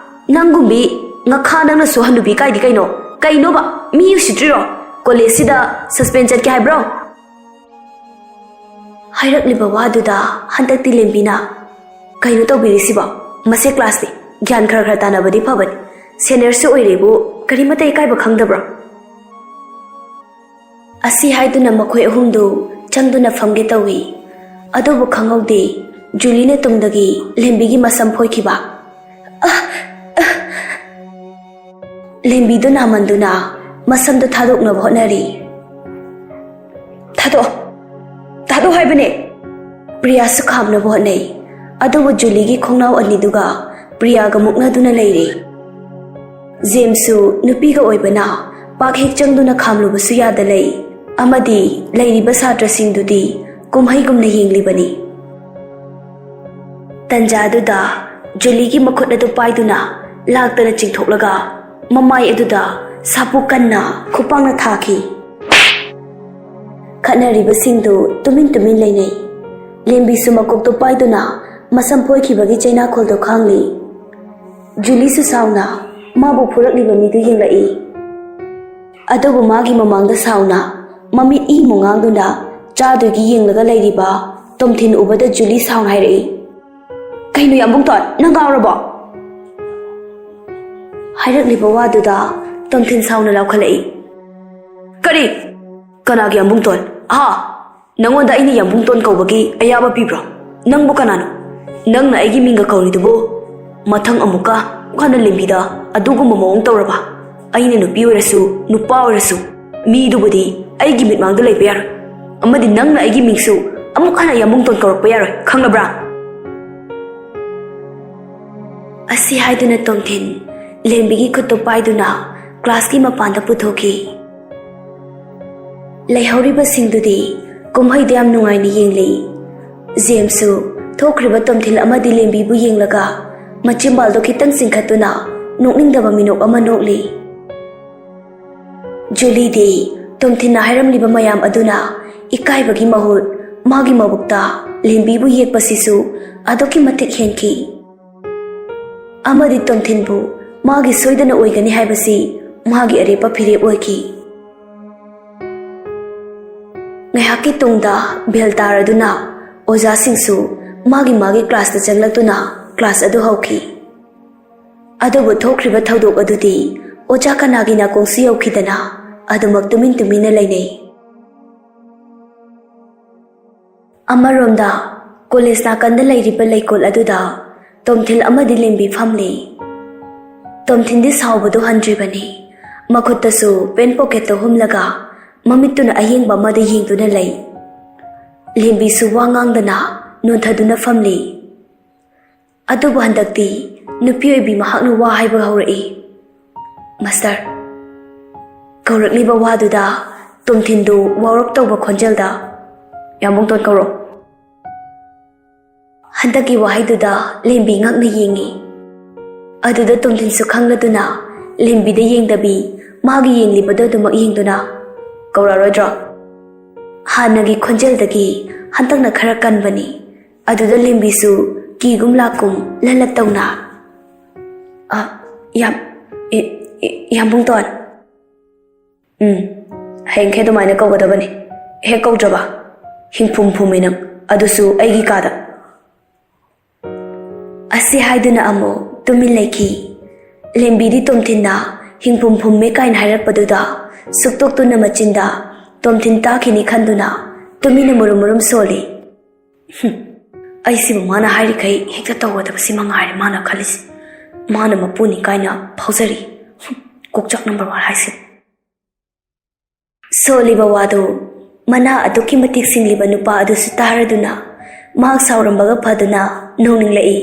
ꯅꯪꯒꯨꯝꯕꯤ ꯉꯈꯥ ꯅꯪꯅꯁꯨ ꯍꯅꯨꯕꯤ ꯀꯥꯏꯗꯤ ꯀꯩꯅꯣ? ꯀꯩꯅꯣꯕ? ꯃꯤ ꯎꯁꯤꯠꯇ꯭ꯔꯤꯔꯣ? ꯀꯣꯂꯦꯖꯁꯤꯗ ꯁꯁꯄꯦꯟ ꯆꯠꯀꯦ ꯍꯥꯏꯕ꯭ꯔꯣ?" ꯍꯥꯏꯔꯛꯂꯤꯕ ꯋꯥꯗꯨꯗ ꯍꯟꯗꯛꯇꯤ ꯂꯦꯝꯕꯤꯅ, "ꯀꯩꯅꯣ ꯇꯧꯕꯤꯔꯤꯁꯤꯕꯣ? ꯃꯁꯦ ꯀ꯭ꯂꯥꯁꯅꯤ, ꯒ꯭ꯌꯥꯟ ꯈꯔ ꯈꯔ ꯇꯥꯟꯅꯕꯗꯤ ꯐꯕꯅꯤ꯫ ꯁꯦꯅꯤꯌꯔꯁꯨ ꯑꯣꯏꯔꯦꯕꯨ ꯀꯔꯤꯃꯠꯇ ꯏꯀꯥꯏꯕ ꯈꯪꯗꯕ꯭ꯔꯣ?" ꯑꯁꯤ ꯍꯥꯏꯗꯨꯅ ꯃꯈꯣꯏ ꯑꯍꯨꯝꯗꯨ ꯆꯪꯗꯨꯅ ꯐꯝꯒꯦ ꯇꯧꯏ꯫ ꯑꯗꯨꯕꯨ ꯈꯪꯍꯧꯗꯦ, ꯖꯨꯂꯤꯅ ꯇꯨꯡꯗꯒꯤ ꯂꯦꯝꯕꯤꯒꯤ ꯃꯁꯝ ꯐꯣꯏꯈꯤꯕ꯫ ꯑ! ꯑ! ꯂꯦꯝꯕꯤꯗꯨ ꯅꯥꯃꯟꯗꯨꯅ ꯃꯁꯝꯗꯨ ꯊꯥꯗꯣꯛꯅꯕ ꯍꯣꯠꯅꯔꯤ꯫ "ꯊꯥꯗꯣꯛꯑꯣ! ꯊꯥꯗꯣꯛꯑꯣ ꯍꯥꯏꯕꯅꯦ!" ꯄ꯭ꯔꯤꯌꯥꯁꯨ ꯈꯥꯝꯅꯕ ꯍꯣꯠꯅꯩ, ꯑꯗꯨꯕꯨ ꯖꯨꯂꯤꯒꯤ ꯈꯣꯡꯅꯥꯎ ꯑꯅꯤꯗꯨꯒ ꯄ꯭ꯔꯤꯌꯥꯒ ꯃꯨꯛꯅꯗꯨꯅ ꯂꯩꯔꯤ꯫ ꯖꯦꯝꯁꯁꯨ ꯅꯨꯄꯤꯒ ꯑꯣꯏꯕꯅ ꯄꯥꯛ ꯍꯦꯛ ꯆꯪꯗꯨꯅ ꯈꯥꯝꯂꯨꯕꯁꯨ ꯌꯥꯗ ꯂꯩ, ꯑꯃꯗꯤ ꯂꯩꯔꯤꯕ ꯁꯥꯇ꯭ꯔꯁꯤꯡꯗꯨꯗꯤ ꯀꯨꯝꯍꯩꯒꯨꯝꯅ ꯌꯦꯡꯂꯤꯕꯅꯤ꯫ ꯇꯟꯖꯥꯗꯨꯗ ꯖꯨꯂꯤꯒꯤ ꯃꯈꯨꯠ ꯑꯗꯨ ꯄꯥꯏꯗꯨꯅ ꯂꯥꯛꯇꯅ ꯆꯤꯡꯊꯣꯛꯂꯒ ꯃꯃꯥꯏ ꯑꯗꯨꯗ ꯁꯥꯄꯨ ꯀꯟꯅ ꯈꯨꯄꯥꯛꯅ ꯊꯥꯈꯤ꯫ ꯈꯠꯅꯔꯤꯕꯁꯤꯡꯗꯨ ꯇꯨꯃꯤꯟ ꯇꯨꯃꯤꯟ ꯂꯩꯅꯩ꯫ ꯂꯦꯝꯕꯤꯁꯨ ꯃꯀꯣꯛꯇꯨ ꯄꯥꯏꯗꯨꯅ ꯃꯁꯝ ꯐꯣꯏꯈꯤꯕꯒꯤ ꯆꯩꯅꯥꯈꯣꯜꯗꯨ ꯈꯥꯡꯂꯤ꯫ ꯖꯨꯂꯤꯁꯨ ꯁꯥꯎꯅ ꯃꯥꯕꯨ ꯐꯨꯔꯛꯂꯤꯕ ꯃꯤꯗꯨ ꯌꯦꯡꯂꯛꯏ꯫ ꯑꯗꯨꯕꯨ ꯃꯥꯒꯤ ꯃꯃꯥꯡꯗ ꯁꯥꯎꯅ ꯃꯃꯤꯠ ꯏ ꯃꯨꯉꯥꯡꯗꯨꯅ ꯆꯥꯗꯣꯏꯒꯤ ꯌꯦꯡꯂꯒ ꯂꯩꯔꯤꯕ ꯇꯣꯝꯊꯤꯟ ꯎꯕꯗ ꯖꯨꯂꯤ ꯁꯥꯎꯅ ꯍꯥꯏꯔꯛꯏ, "ꯀꯩꯅꯣ ꯌꯥꯝꯕꯨꯡꯇꯣꯟ, ꯅꯪ ꯉꯥꯎꯔꯕꯣ?" ꯍꯥꯏꯔꯛꯂꯤꯕ ꯋꯥꯗꯨꯗ ꯇꯣꯝꯊꯤꯟ ꯁꯥꯎꯅ ꯂꯥꯎꯈꯠꯂꯛꯏ, "ꯀꯔꯤ? ꯀꯅꯥꯒꯤ ꯌꯥꯝꯕꯨꯡꯇꯣꯟ? ꯑꯍꯥ! ꯅꯪꯉꯣꯟꯗ ꯑꯩꯅ ꯌꯥꯝꯕꯨꯡꯇꯣꯟ ꯀꯧꯕꯒꯤ ꯑꯌꯥꯕ ꯄꯤꯕ꯭ꯔꯣ? ꯅꯪꯕꯨ ꯀꯅꯥꯅꯣ? ꯅꯪꯅ ꯑꯩꯒꯤ ꯃꯤꯡꯒ ꯀꯧꯔꯤꯗꯨꯕꯨ? ꯃꯊꯪ ꯑꯃꯨꯛꯀ ꯍꯟꯅ ꯂꯦꯝꯕꯤꯗ ꯑꯗꯨꯒꯨꯝꯕ ꯃꯑꯣꯡ ꯇꯧꯔꯕ, ꯑꯩꯅ ꯅꯨꯄꯤ ꯑꯣꯏꯔꯁꯨ ꯅꯨꯄꯥ ꯑꯣꯏꯔꯁꯨ ꯃꯤꯗꯨꯕꯨꯗꯤ ꯑꯩꯒꯤ ꯃꯤꯠꯃꯥꯡꯗ ꯂꯩꯕ ꯌꯥꯔꯣꯏ꯫ ꯑꯃꯗꯤ ꯅꯪꯅ ꯑꯩꯒꯤ ꯃꯤꯡꯁꯨ ꯑꯃꯨꯛ ꯍꯟꯅ ꯌꯥꯝꯕꯨꯡꯇꯣꯟ ꯀꯧꯔꯛꯄ ꯌꯥꯔꯣꯏ, ꯈꯪꯂꯕ꯭ꯔꯥ?" ꯑꯁꯤ ꯍꯥꯏꯗꯨꯅ ꯇꯣꯝꯊꯤꯟ ꯂꯦꯝꯕꯤꯒꯤ ꯈꯨꯠꯇꯨ ꯄꯥꯏꯗꯨꯅ ꯀ꯭ꯂꯥꯁꯀꯤ ꯃꯄꯥꯟꯗ ꯄꯨꯊꯣꯛꯈꯤ꯫ ꯂꯩꯍꯧꯔꯤꯕꯁꯤꯡꯗꯨꯗꯤ ꯀꯨꯝꯍꯩꯗꯨ ꯌꯥꯝ ꯅꯨꯡꯉꯥꯏꯅ ꯌꯦꯡꯂꯤ꯫ ꯖꯦꯝꯁꯁꯨ ꯊꯣꯛꯈ꯭ꯔꯤꯕ ꯇꯣꯝꯊꯤꯟ ꯑꯃꯗꯤ ꯂꯦꯝꯕꯤꯕꯨ ꯌꯦꯡꯂꯒ ꯃꯆꯤꯟꯕꯥꯜꯗꯣ ꯈꯤꯇꯪ ꯆꯤꯡꯈꯠꯇꯨꯅ ꯅꯣꯛꯅꯤꯡꯗꯕ ꯃꯤꯅꯣꯛ ꯑꯃ ꯅꯣꯛꯂꯤ꯫ ꯖꯨꯂꯤꯗꯤ ꯇꯣꯝꯊꯤꯟꯅ ꯍꯥꯏꯔꯝꯂꯤꯕ ꯃꯌꯥꯝ ꯑꯗꯨꯅ ꯏꯀꯥꯏꯕꯒꯤ ꯃꯍꯨꯠ ꯃꯥꯒꯤ ꯃꯕꯨꯛꯇ ꯂꯦꯝꯕꯤꯕꯨ ꯌꯦꯛꯄꯁꯤꯁꯨ ꯑꯗꯨꯛꯀꯤ ꯃꯇꯤꯛ ꯍꯦꯟꯈꯤ꯫ ꯑꯃꯗꯤ ꯇꯣꯝꯊꯤꯟꯕꯨ ꯃꯥꯒꯤ ꯁꯣꯏꯗꯅ ꯑꯣꯏꯒꯅꯤ ꯍꯥꯏꯕꯁꯤ ꯃꯥꯒꯤ ꯑꯔꯦꯞꯄ ꯐꯤꯔꯦꯞ ꯑꯣꯏꯈꯤ꯫ ꯉꯥꯏꯍꯥꯛꯀꯤ ꯇꯨꯡꯗ ꯕꯦꯜ ꯇꯥꯔꯗꯨꯅ ꯑꯣꯖꯥꯁꯤꯡꯁꯨ ꯃꯥꯒꯤ ꯃꯥꯒꯤ ꯀ꯭ꯂꯥꯁꯇ ꯆꯪꯂꯛꯇꯨꯅ ꯀ꯭ꯂꯥꯁ ꯑꯗꯨ ꯍꯧꯈꯤ꯫ ꯑꯗꯨꯕꯨ ꯊꯣꯛꯈ꯭ꯔꯤꯕ ꯊꯧꯗꯣꯛ ꯑꯗꯨꯗꯤ ꯑꯣꯖꯥ ꯀꯅꯥꯒꯤ ꯅꯥꯀꯣꯡꯁꯨ ꯌꯧꯈꯤꯗꯅ ꯑꯗꯨꯃꯛ ꯇꯨꯃꯤꯟ ꯇꯨꯃꯤꯟꯅ ꯂꯩꯅꯩ꯫ ꯑꯃꯔꯣꯝꯗ ꯀꯣꯂꯦꯖ ꯅꯥꯀꯟꯗ ꯂꯩꯔꯤꯕ ꯂꯩꯀꯣꯜ ꯑꯗꯨꯗ ꯇꯣꯝꯊꯤꯜ ꯑꯃꯗꯤ ꯂꯦꯝꯕꯤ ꯐꯝꯂꯤ꯫ ꯇꯣꯝꯊꯤꯟꯗꯤ ꯁꯥꯎꯕꯗꯨ ꯍꯟꯗ꯭ꯔꯤꯕꯅꯤ꯫ ꯃꯈꯨꯠꯇꯁꯨ ꯄꯦꯟ ꯄꯣꯀꯦꯠꯇ ꯍꯨꯝꯂꯒ ꯃꯃꯤꯠꯇꯨꯅ ꯑꯌꯦꯡꯕ ꯑꯃꯗ ꯌꯦꯡꯗꯨꯅ ꯂꯩ꯫ ꯂꯦꯝꯕꯤꯁꯨ ꯋꯥ ꯉꯥꯡꯗꯅ ꯅꯣꯟꯊꯗꯨꯅ ꯐꯝꯂꯤ꯫ ꯑꯗꯨꯕꯨ ꯍꯟꯗꯛꯇꯤ ꯅꯨꯄꯤ ꯑꯣꯏꯕꯤ ꯃꯍꯥꯛꯅ ꯋꯥ ꯍꯥꯏꯕ ꯍꯧꯔꯛꯏ꯫ "ꯃꯥꯁꯇꯔ," ꯀꯧꯔꯛꯂꯤꯕ ꯋꯥꯗꯨꯗ ꯇꯣꯝꯊꯤꯟꯗꯨ ꯋꯥꯎꯔꯞ ꯇꯧꯕ ꯈꯣꯟꯖꯦꯜꯗ, "ꯌꯥꯝꯕꯨꯡꯇꯣꯟ ꯀꯧꯔꯣ꯫" ꯍꯟꯗꯛꯀꯤ ꯋꯥꯍꯩꯗꯨꯗ ꯂꯦꯝꯕꯤ ꯉꯛꯅ ꯌꯦꯡꯉꯤ꯫ ꯑꯗꯨꯗ ꯇꯣꯝꯊꯤꯟꯁꯨ ꯈꯪꯂꯗꯨꯅ ꯂꯦꯝꯕꯤꯗ ꯌꯦꯡꯗꯕꯤ ꯃꯥꯒꯤ ꯌꯦꯡꯂꯤꯕꯗꯣ ꯑꯗꯨꯃꯛ ꯌꯦꯡꯗꯨꯅ, "ꯀꯧꯔꯛꯑꯔꯣꯏꯗ꯭ꯔꯣ?" ꯍꯥꯟꯅꯒꯤ ꯈꯣꯟꯖꯦꯜꯗꯒꯤ ꯍꯟꯗꯛꯅ ꯈꯔ ꯀꯟꯕꯅꯤ꯫ ꯑꯗꯨꯗ ꯂꯦꯝꯕꯤꯁꯨ ꯀꯤꯒꯨꯝ ꯂꯥꯛꯀꯨꯝ ꯂꯜꯂꯛ ꯇꯧꯅ, "ꯑ, ꯌꯥꯝ, ꯑꯦ, ꯑꯦ, ꯌꯥꯝꯕꯨꯡꯇꯣꯟ꯫" "ꯎꯝ, ꯍꯌꯦꯡꯈꯩ ꯑꯗꯨꯃꯥꯏꯅ ꯀꯧꯒꯗꯕꯅꯤ꯫ ꯍꯦꯛ ꯀꯧꯗ꯭ꯔꯕ, ꯍꯤꯡꯐꯨꯝ ꯐꯨꯝꯃꯤ ꯅꯪ, ꯑꯗꯨꯁꯨ ꯑꯩꯒꯤ ꯀꯥꯗ꯫" ꯑꯁꯤ ꯍꯥꯏꯗꯨꯅ ꯑꯃꯨꯛ ꯇꯨꯃꯤꯟ ꯂꯩꯈꯤ꯫ ꯂꯦꯝꯕꯤꯗꯤ ꯇꯣꯝꯊꯤꯟꯅ "ꯍꯤꯡꯐꯨꯝ ꯐꯨꯝꯃꯦ" ꯀꯥꯏꯅ ꯍꯥꯏꯔꯛꯄꯗꯨꯗ ꯁꯨꯛꯇꯣꯛꯇꯨꯅ ꯃꯆꯤꯟꯗ ꯇꯣꯝꯊꯤꯟ ꯇꯥꯈꯤꯅꯤ ꯈꯟꯗꯨꯅ ꯇꯨꯃꯤꯟꯅ ꯃꯨꯔꯨꯝ ꯃꯨꯔꯨꯝ ꯁꯣꯜꯂꯤ꯫ "ꯍꯨꯝ, ꯑꯩꯁꯤꯕꯨ ꯃꯥꯅ ꯍꯥꯏꯔꯤꯈꯩ ꯍꯦꯛꯇ ꯇꯧꯒꯗꯕꯁꯤ ꯃꯉꯥꯏꯔꯦ ꯃꯥꯅ ꯈꯜꯂꯤꯁꯦ꯫ ꯃꯥꯅ ꯃꯄꯨꯅꯤ ꯀꯥꯏꯅ ꯐꯥꯎꯖꯔꯤ꯫ ꯍꯨꯝ, ꯀꯣꯛꯆꯥꯛ ꯅꯝꯕꯔ ꯋꯥꯟ ꯍꯥꯏꯁꯤꯕꯨ꯫" ꯁꯣꯜꯂꯤꯕ ꯋꯥꯗꯨ ꯃꯅꯥ ꯑꯗꯨꯛꯀꯤ ꯃꯇꯤꯛ ꯁꯤꯡꯂꯤꯕ ꯅꯨꯄꯥ ꯑꯗꯨꯁꯨ ꯇꯥꯔꯗꯨꯅ ꯃꯍꯥꯛ ꯁꯥꯎꯔꯝꯕꯒ ꯐꯗꯨꯅ ꯅꯣꯡꯅꯤꯡꯂꯛꯏ꯫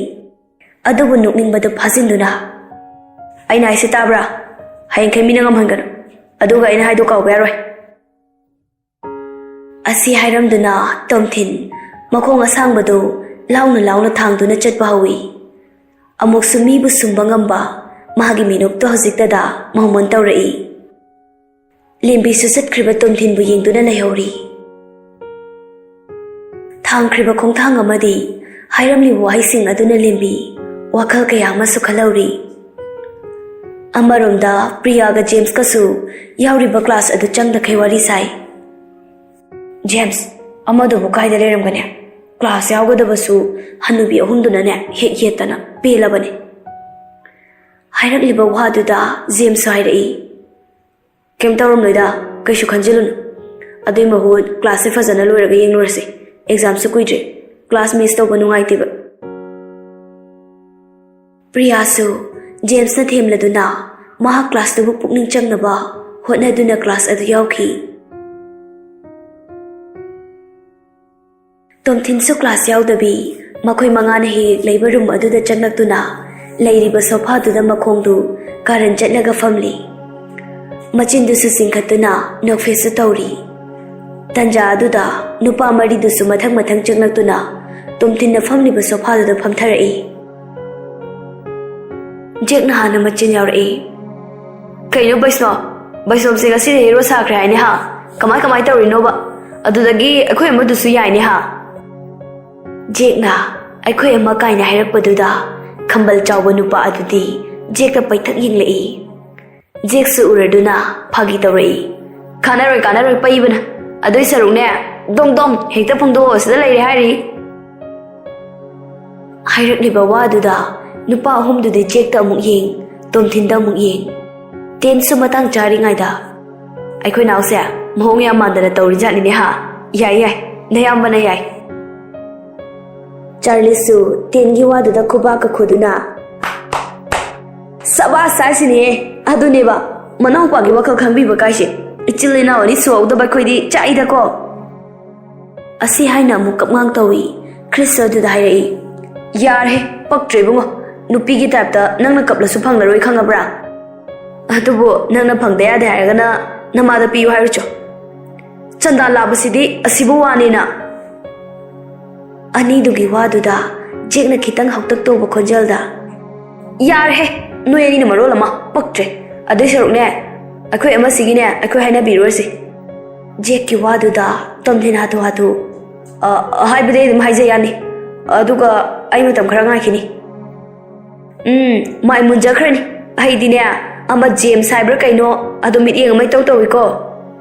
ꯑꯗꯨꯕꯨ ꯅꯣꯛꯅꯤꯡꯕꯗꯨ ꯐꯥꯖꯤꯟꯗꯨꯅ, "ꯑꯩꯅ ꯍꯥꯏꯁꯤ ꯇꯥꯕ꯭ꯔꯥ? ꯍꯌꯦꯡꯈꯩ ꯃꯤꯅ ꯉꯝꯍꯟꯒꯅꯨ꯫ ꯑꯗꯨꯒ ꯑꯩꯅ ꯍꯥꯏꯗꯣ ꯀꯥꯎꯕ ꯌꯥꯔꯣꯏ꯫" ꯑꯁꯤ ꯍꯥꯏꯔꯝꯗꯨꯅ ꯇꯣꯝꯊꯤꯟ ꯃꯈꯣꯡ ꯑꯁꯥꯡꯕꯗꯨ ꯂꯥꯎꯅ ꯂꯥꯎꯅ ꯊꯥꯡꯗꯨꯅ ꯆꯠꯄ ꯍꯧꯏ꯫ ꯑꯃꯨꯛꯁꯨ ꯃꯤꯕꯨ ꯁꯨꯝꯕ ꯉꯝꯕ ꯃꯥꯒꯤ ꯃꯤꯅꯣꯛꯇꯣ ꯍꯧꯖꯤꯛꯇꯗ ꯃꯣꯃꯣꯟ ꯇꯧꯔꯛꯏ꯫ ꯂꯦꯝꯕꯤꯁꯨ ꯆꯠꯈ꯭ꯔꯤꯕ ꯇꯣꯝꯊꯤꯟꯕꯨ ꯌꯦꯡꯗꯨꯅ ꯂꯩꯍꯧꯔꯤ꯫ ꯊꯥꯡꯈ꯭ꯔꯤꯕ ꯈꯣꯡꯊꯥꯡ ꯑꯃꯗꯤ ꯍꯥꯏꯔꯝꯂꯤꯕ ꯋꯥꯍꯩꯁꯤꯡ ꯑꯗꯨꯅ ꯂꯦꯝꯕꯤ ꯋꯥꯈꯜ ꯀꯌꯥ ꯑꯃꯁꯨ ꯈꯜꯍꯧꯔꯤ꯫ ꯑꯃꯔꯣꯝꯗ ꯄ꯭ꯔꯤꯌꯥꯒ ꯖꯦꯝꯁꯀꯁꯨ ꯌꯥꯎꯔꯤꯕ ꯀ꯭ꯂꯥꯁ ꯑꯗꯨ ꯆꯪꯗꯈꯩ ꯋꯥꯔꯤ ꯁꯥꯏ꯫ "ꯖꯦꯝꯁ, ꯑꯃꯗꯨꯕꯨ ꯀꯥꯏꯗ ꯂꯩꯔꯝꯒꯅꯤ? ꯀ꯭ꯂꯥꯁ ꯌꯥꯎꯒꯗꯕꯁꯨ ꯍꯅꯨꯕꯤ ꯑꯍꯨꯝꯗꯨꯅꯅꯦ ꯍꯦꯛ ꯌꯦꯠꯇꯅ ꯄꯦꯜꯂꯕꯅꯤ꯫" ꯍꯥꯏꯔꯛꯂꯤꯕ ꯋꯥꯗꯨꯗ ꯖꯦꯝꯁꯁꯨ ꯍꯥꯏꯔꯛꯏ, "ꯀꯩꯝ ꯇꯧꯔꯝꯂꯣꯏꯗ, ꯀꯩꯁꯨ ꯈꯟꯖꯤꯜꯂꯨꯅꯨ꯫ ꯑꯗꯨꯏ ꯃꯍꯨꯠ ꯀ꯭ꯂꯥꯁꯁꯦ ꯐꯖꯅ ꯂꯣꯏꯔꯒ ꯌꯦꯡꯂꯨꯔꯁꯤ꯫ ꯑꯦꯛꯖꯥꯝꯁꯨ ꯀꯨꯏꯗ꯭ꯔꯦ꯫ ꯀ꯭ꯂꯥꯁ ꯃꯤꯁ ꯇꯧꯕ ꯅꯨꯡꯉꯥꯏꯇꯦꯕ꯫" ꯄ꯭ꯔꯤꯌꯥꯁꯨ ꯖꯦꯝꯁꯅ ꯊꯦꯝꯂꯗꯨꯅ ꯃꯍꯥꯛ ꯀ꯭ꯂꯥꯁꯇꯨꯕꯨ ꯄꯨꯛꯅꯤꯡ ꯆꯪꯅꯕ ꯍꯣꯠꯅꯗꯨꯅ ꯀ꯭ꯂꯥꯁ ꯑꯗꯨ ꯌꯥꯎꯈꯤ꯫ ꯇꯣꯝꯊꯤꯟꯁꯨ ꯀ꯭ꯂꯥꯁ ꯌꯥꯎꯗꯕꯤ ꯃꯈꯣꯏ ꯃꯉꯥꯅ ꯍꯦꯛ ꯍꯦꯛ ꯂꯩꯕ ꯔꯨꯝ ꯑꯗꯨꯗ ꯆꯪꯂꯛꯇꯨꯅ ꯂꯩꯔꯤꯕ ꯁꯣꯐꯥꯗꯨꯗ ꯃꯈꯣꯡꯗꯨ ꯀꯥꯔꯟ ꯆꯠꯂꯒ ꯐꯝꯂꯤ꯫ ꯃꯆꯤꯟꯗꯨꯁꯨ ꯆꯤꯡꯈꯠꯇꯨꯅ ꯅꯣꯛꯐꯦꯠꯁꯨ ꯇꯧꯔꯤ꯫ ꯇꯟꯖꯥ ꯑꯗꯨꯗ ꯅꯨꯄꯥ ꯃꯔꯤꯗꯨꯁꯨ ꯃꯊꯪ ꯃꯊꯪ ꯆꯪꯂꯛꯇꯨꯅ ꯇꯣꯝꯊꯤꯟꯅ ꯐꯝꯂꯤꯕ ꯁꯣꯐꯥꯗꯨꯗ ꯐꯝꯊꯔꯛꯏ꯫ ꯖꯦꯛꯅ ꯍꯥꯟꯅ ꯃꯆꯤꯟ ꯌꯥꯎꯔꯛꯏ꯫ "ꯀꯩꯅꯣ ꯕꯩꯁꯅꯣ? ꯕꯩꯁꯅꯣꯞꯁꯦ ꯉꯁꯤꯗꯤ ꯍꯦꯔꯣ ꯁꯥꯈ꯭ꯔꯦ ꯍꯥꯏꯅꯦ ꯍꯥ? ꯀꯃꯥꯏ ꯀꯃꯥꯏ ꯇꯧꯔꯤꯅꯣꯕ? ꯑꯗꯨꯗꯒꯤ ꯑꯩꯈꯣꯏ ꯑꯃꯗꯨꯁꯨ ꯌꯥꯏꯅꯦ ꯍꯥ?" ꯖꯦꯛꯅ "ꯑꯩꯈꯣꯏ ꯑꯃ" ꯀꯥꯏꯅ ꯍꯥꯏꯔꯛꯄꯗꯨꯗ ꯈꯝꯕꯜ ꯆꯥꯎꯕ ꯅꯨꯄꯥ ꯑꯗꯨꯗꯤ ꯖꯦꯛꯇ ꯄꯩꯊꯛ ꯌꯦꯡꯂꯛꯏ꯫ ꯖꯦꯛꯁꯨ ꯎꯔꯗꯨꯅ ꯐꯥꯒꯤ ꯇꯧꯔꯛꯏ꯫ "ꯀꯥꯟꯅꯔꯣꯏ, ꯀꯥꯟꯅꯔꯣꯏ, ꯄꯩꯕꯅ꯫ ꯑꯗꯨꯏ ꯁꯔꯨꯛꯅꯦ, ꯗꯣꯡ ꯗꯣꯡ ꯍꯦꯛꯇ ꯐꯣꯡꯗꯣꯛꯑꯣ, ꯁꯤꯗ ꯂꯩꯔꯦ" ꯍꯥꯏꯔꯤ꯫ ꯍꯥꯏꯔꯛꯂꯤꯕ ꯋꯥꯗꯨꯗ ꯅꯨꯄꯥ ꯑꯍꯨꯝꯗꯨꯗꯤ ꯖꯦꯛꯇ ꯑꯃꯨꯛ ꯌꯦꯡ, ꯇꯣꯝꯊꯤꯟꯗ ꯑꯃꯨꯛ ꯌꯦꯡ꯫ ꯇꯦꯟꯁꯨ ꯃꯇꯥꯡ ꯆꯥꯔꯤꯉꯩꯗ, "ꯑꯩꯈꯣꯏ ꯅꯥꯎꯁꯦ ꯃꯑꯣꯡ ꯌꯥꯝ ꯃꯥꯟꯗꯅ ꯇꯧꯔꯤꯖꯥꯠꯅꯤꯅꯦ ꯍꯥ? ꯌꯥꯏ, ꯌꯥꯏ, ꯅꯌꯥꯝꯕꯅ ꯌꯥꯏ"꯫ ꯆꯥꯔꯂꯤꯁꯁꯨ ꯇꯦꯟꯒꯤ ꯋꯥꯗꯨꯗ ꯈꯨꯕꯥꯛꯀ ꯈꯨꯗꯨꯅ, "ꯁꯕꯥꯁ ꯍꯥꯏꯁꯤꯅꯦꯍꯦ! ꯑꯗꯨꯅꯦꯕ ꯃꯅꯥꯎꯄꯥꯒꯤ ꯋꯥꯈꯜ ꯈꯪꯕꯤꯕ ꯀꯥꯏꯁꯦ꯫ ꯏꯆꯤꯜ ꯏꯅꯥꯎ ꯑꯅꯤ ꯁꯨꯍꯧꯗꯕ ꯑꯩꯈꯣꯏꯗꯤ ꯆꯥꯛꯏꯗꯀꯣ"꯫ ꯑꯁꯤ ꯍꯥꯏꯅ ꯑꯃꯨꯛ ꯀꯞꯉꯥꯡ ꯇꯧꯏ꯫ ꯈ꯭ꯔꯤꯁ ꯑꯗꯨꯗ ꯍꯥꯏꯔꯛꯏ, "ꯌꯥꯔꯦ, ꯄꯛꯇ꯭ꯔꯦ ꯏꯕꯨꯡꯉꯣ꯫ ꯅꯨꯄꯤꯒꯤ ꯇꯥꯏꯞꯇ ꯅꯪꯅ ꯀꯞꯂꯁꯨ ꯐꯪꯂꯔꯣꯏ, ꯈꯪꯉꯕ꯭ꯔꯥ? ꯑꯗꯨꯕꯨ ꯅꯪꯅ ꯐꯪꯗ ꯌꯥꯗꯦ ꯍꯥꯏꯔꯒꯅ ꯅꯃꯥꯗ ꯄꯤꯌꯨ ꯍꯥꯏꯔꯨꯆꯣ꯫ ꯆꯟꯗꯥ ꯂꯥꯕꯁꯤꯗꯤ ꯑꯁꯤꯕꯨ ꯋꯥꯅꯦꯅ"꯫ ꯑꯅꯤꯗꯨꯒꯤ ꯋꯥꯗꯨꯗ ꯖꯦꯛꯅ ꯈꯤꯇꯪ ꯍꯧꯇꯛ ꯇꯧꯕ ꯈꯣꯟꯖꯦꯜꯗ, "ꯌꯥꯔꯦꯍꯦ, ꯅꯣꯏ ꯑꯅꯤꯅ ꯃꯔꯣꯜ ꯑꯃ ꯄꯛꯇ꯭ꯔꯦ꯫ ꯑꯗꯨꯏ ꯁꯔꯨꯛꯅꯦ, ꯑꯩꯈꯣꯏ ꯑꯃꯁꯤꯒꯤꯅꯦ, ꯑꯩꯈꯣꯏ ꯍꯥꯏꯅꯕꯤꯔꯨꯔꯁꯤ"꯫ ꯖꯦꯛꯀꯤ ꯋꯥꯗꯨꯗ ꯇꯣꯝꯊꯤꯟ ꯍꯥꯊꯨ ꯍꯥꯊꯨ, "ꯑ, ꯍꯥꯏꯕꯗꯤ ꯑꯩ ꯑꯗꯨꯝ ꯍꯥꯏꯖ ꯌꯥꯅꯤ꯫ ꯑꯗꯨꯒ ꯑꯩ ꯃꯇꯝ ꯈꯔ ꯉꯥꯏꯈꯤꯅꯤ"꯫ "ꯎꯝ, ꯃꯥꯏ ꯃꯨꯟꯖꯈ꯭ꯔꯅꯤ꯫ ꯑꯩꯗꯤꯅꯦ, ꯑꯃ ꯖꯦꯝꯁ ꯍꯥꯏꯕ꯭ꯔꯥ ꯀꯩꯅꯣ, ꯑꯗꯨ ꯃꯤꯠꯌꯦꯡ ꯑꯃ ꯏꯇꯧ ꯇꯧꯏꯀꯣ꯫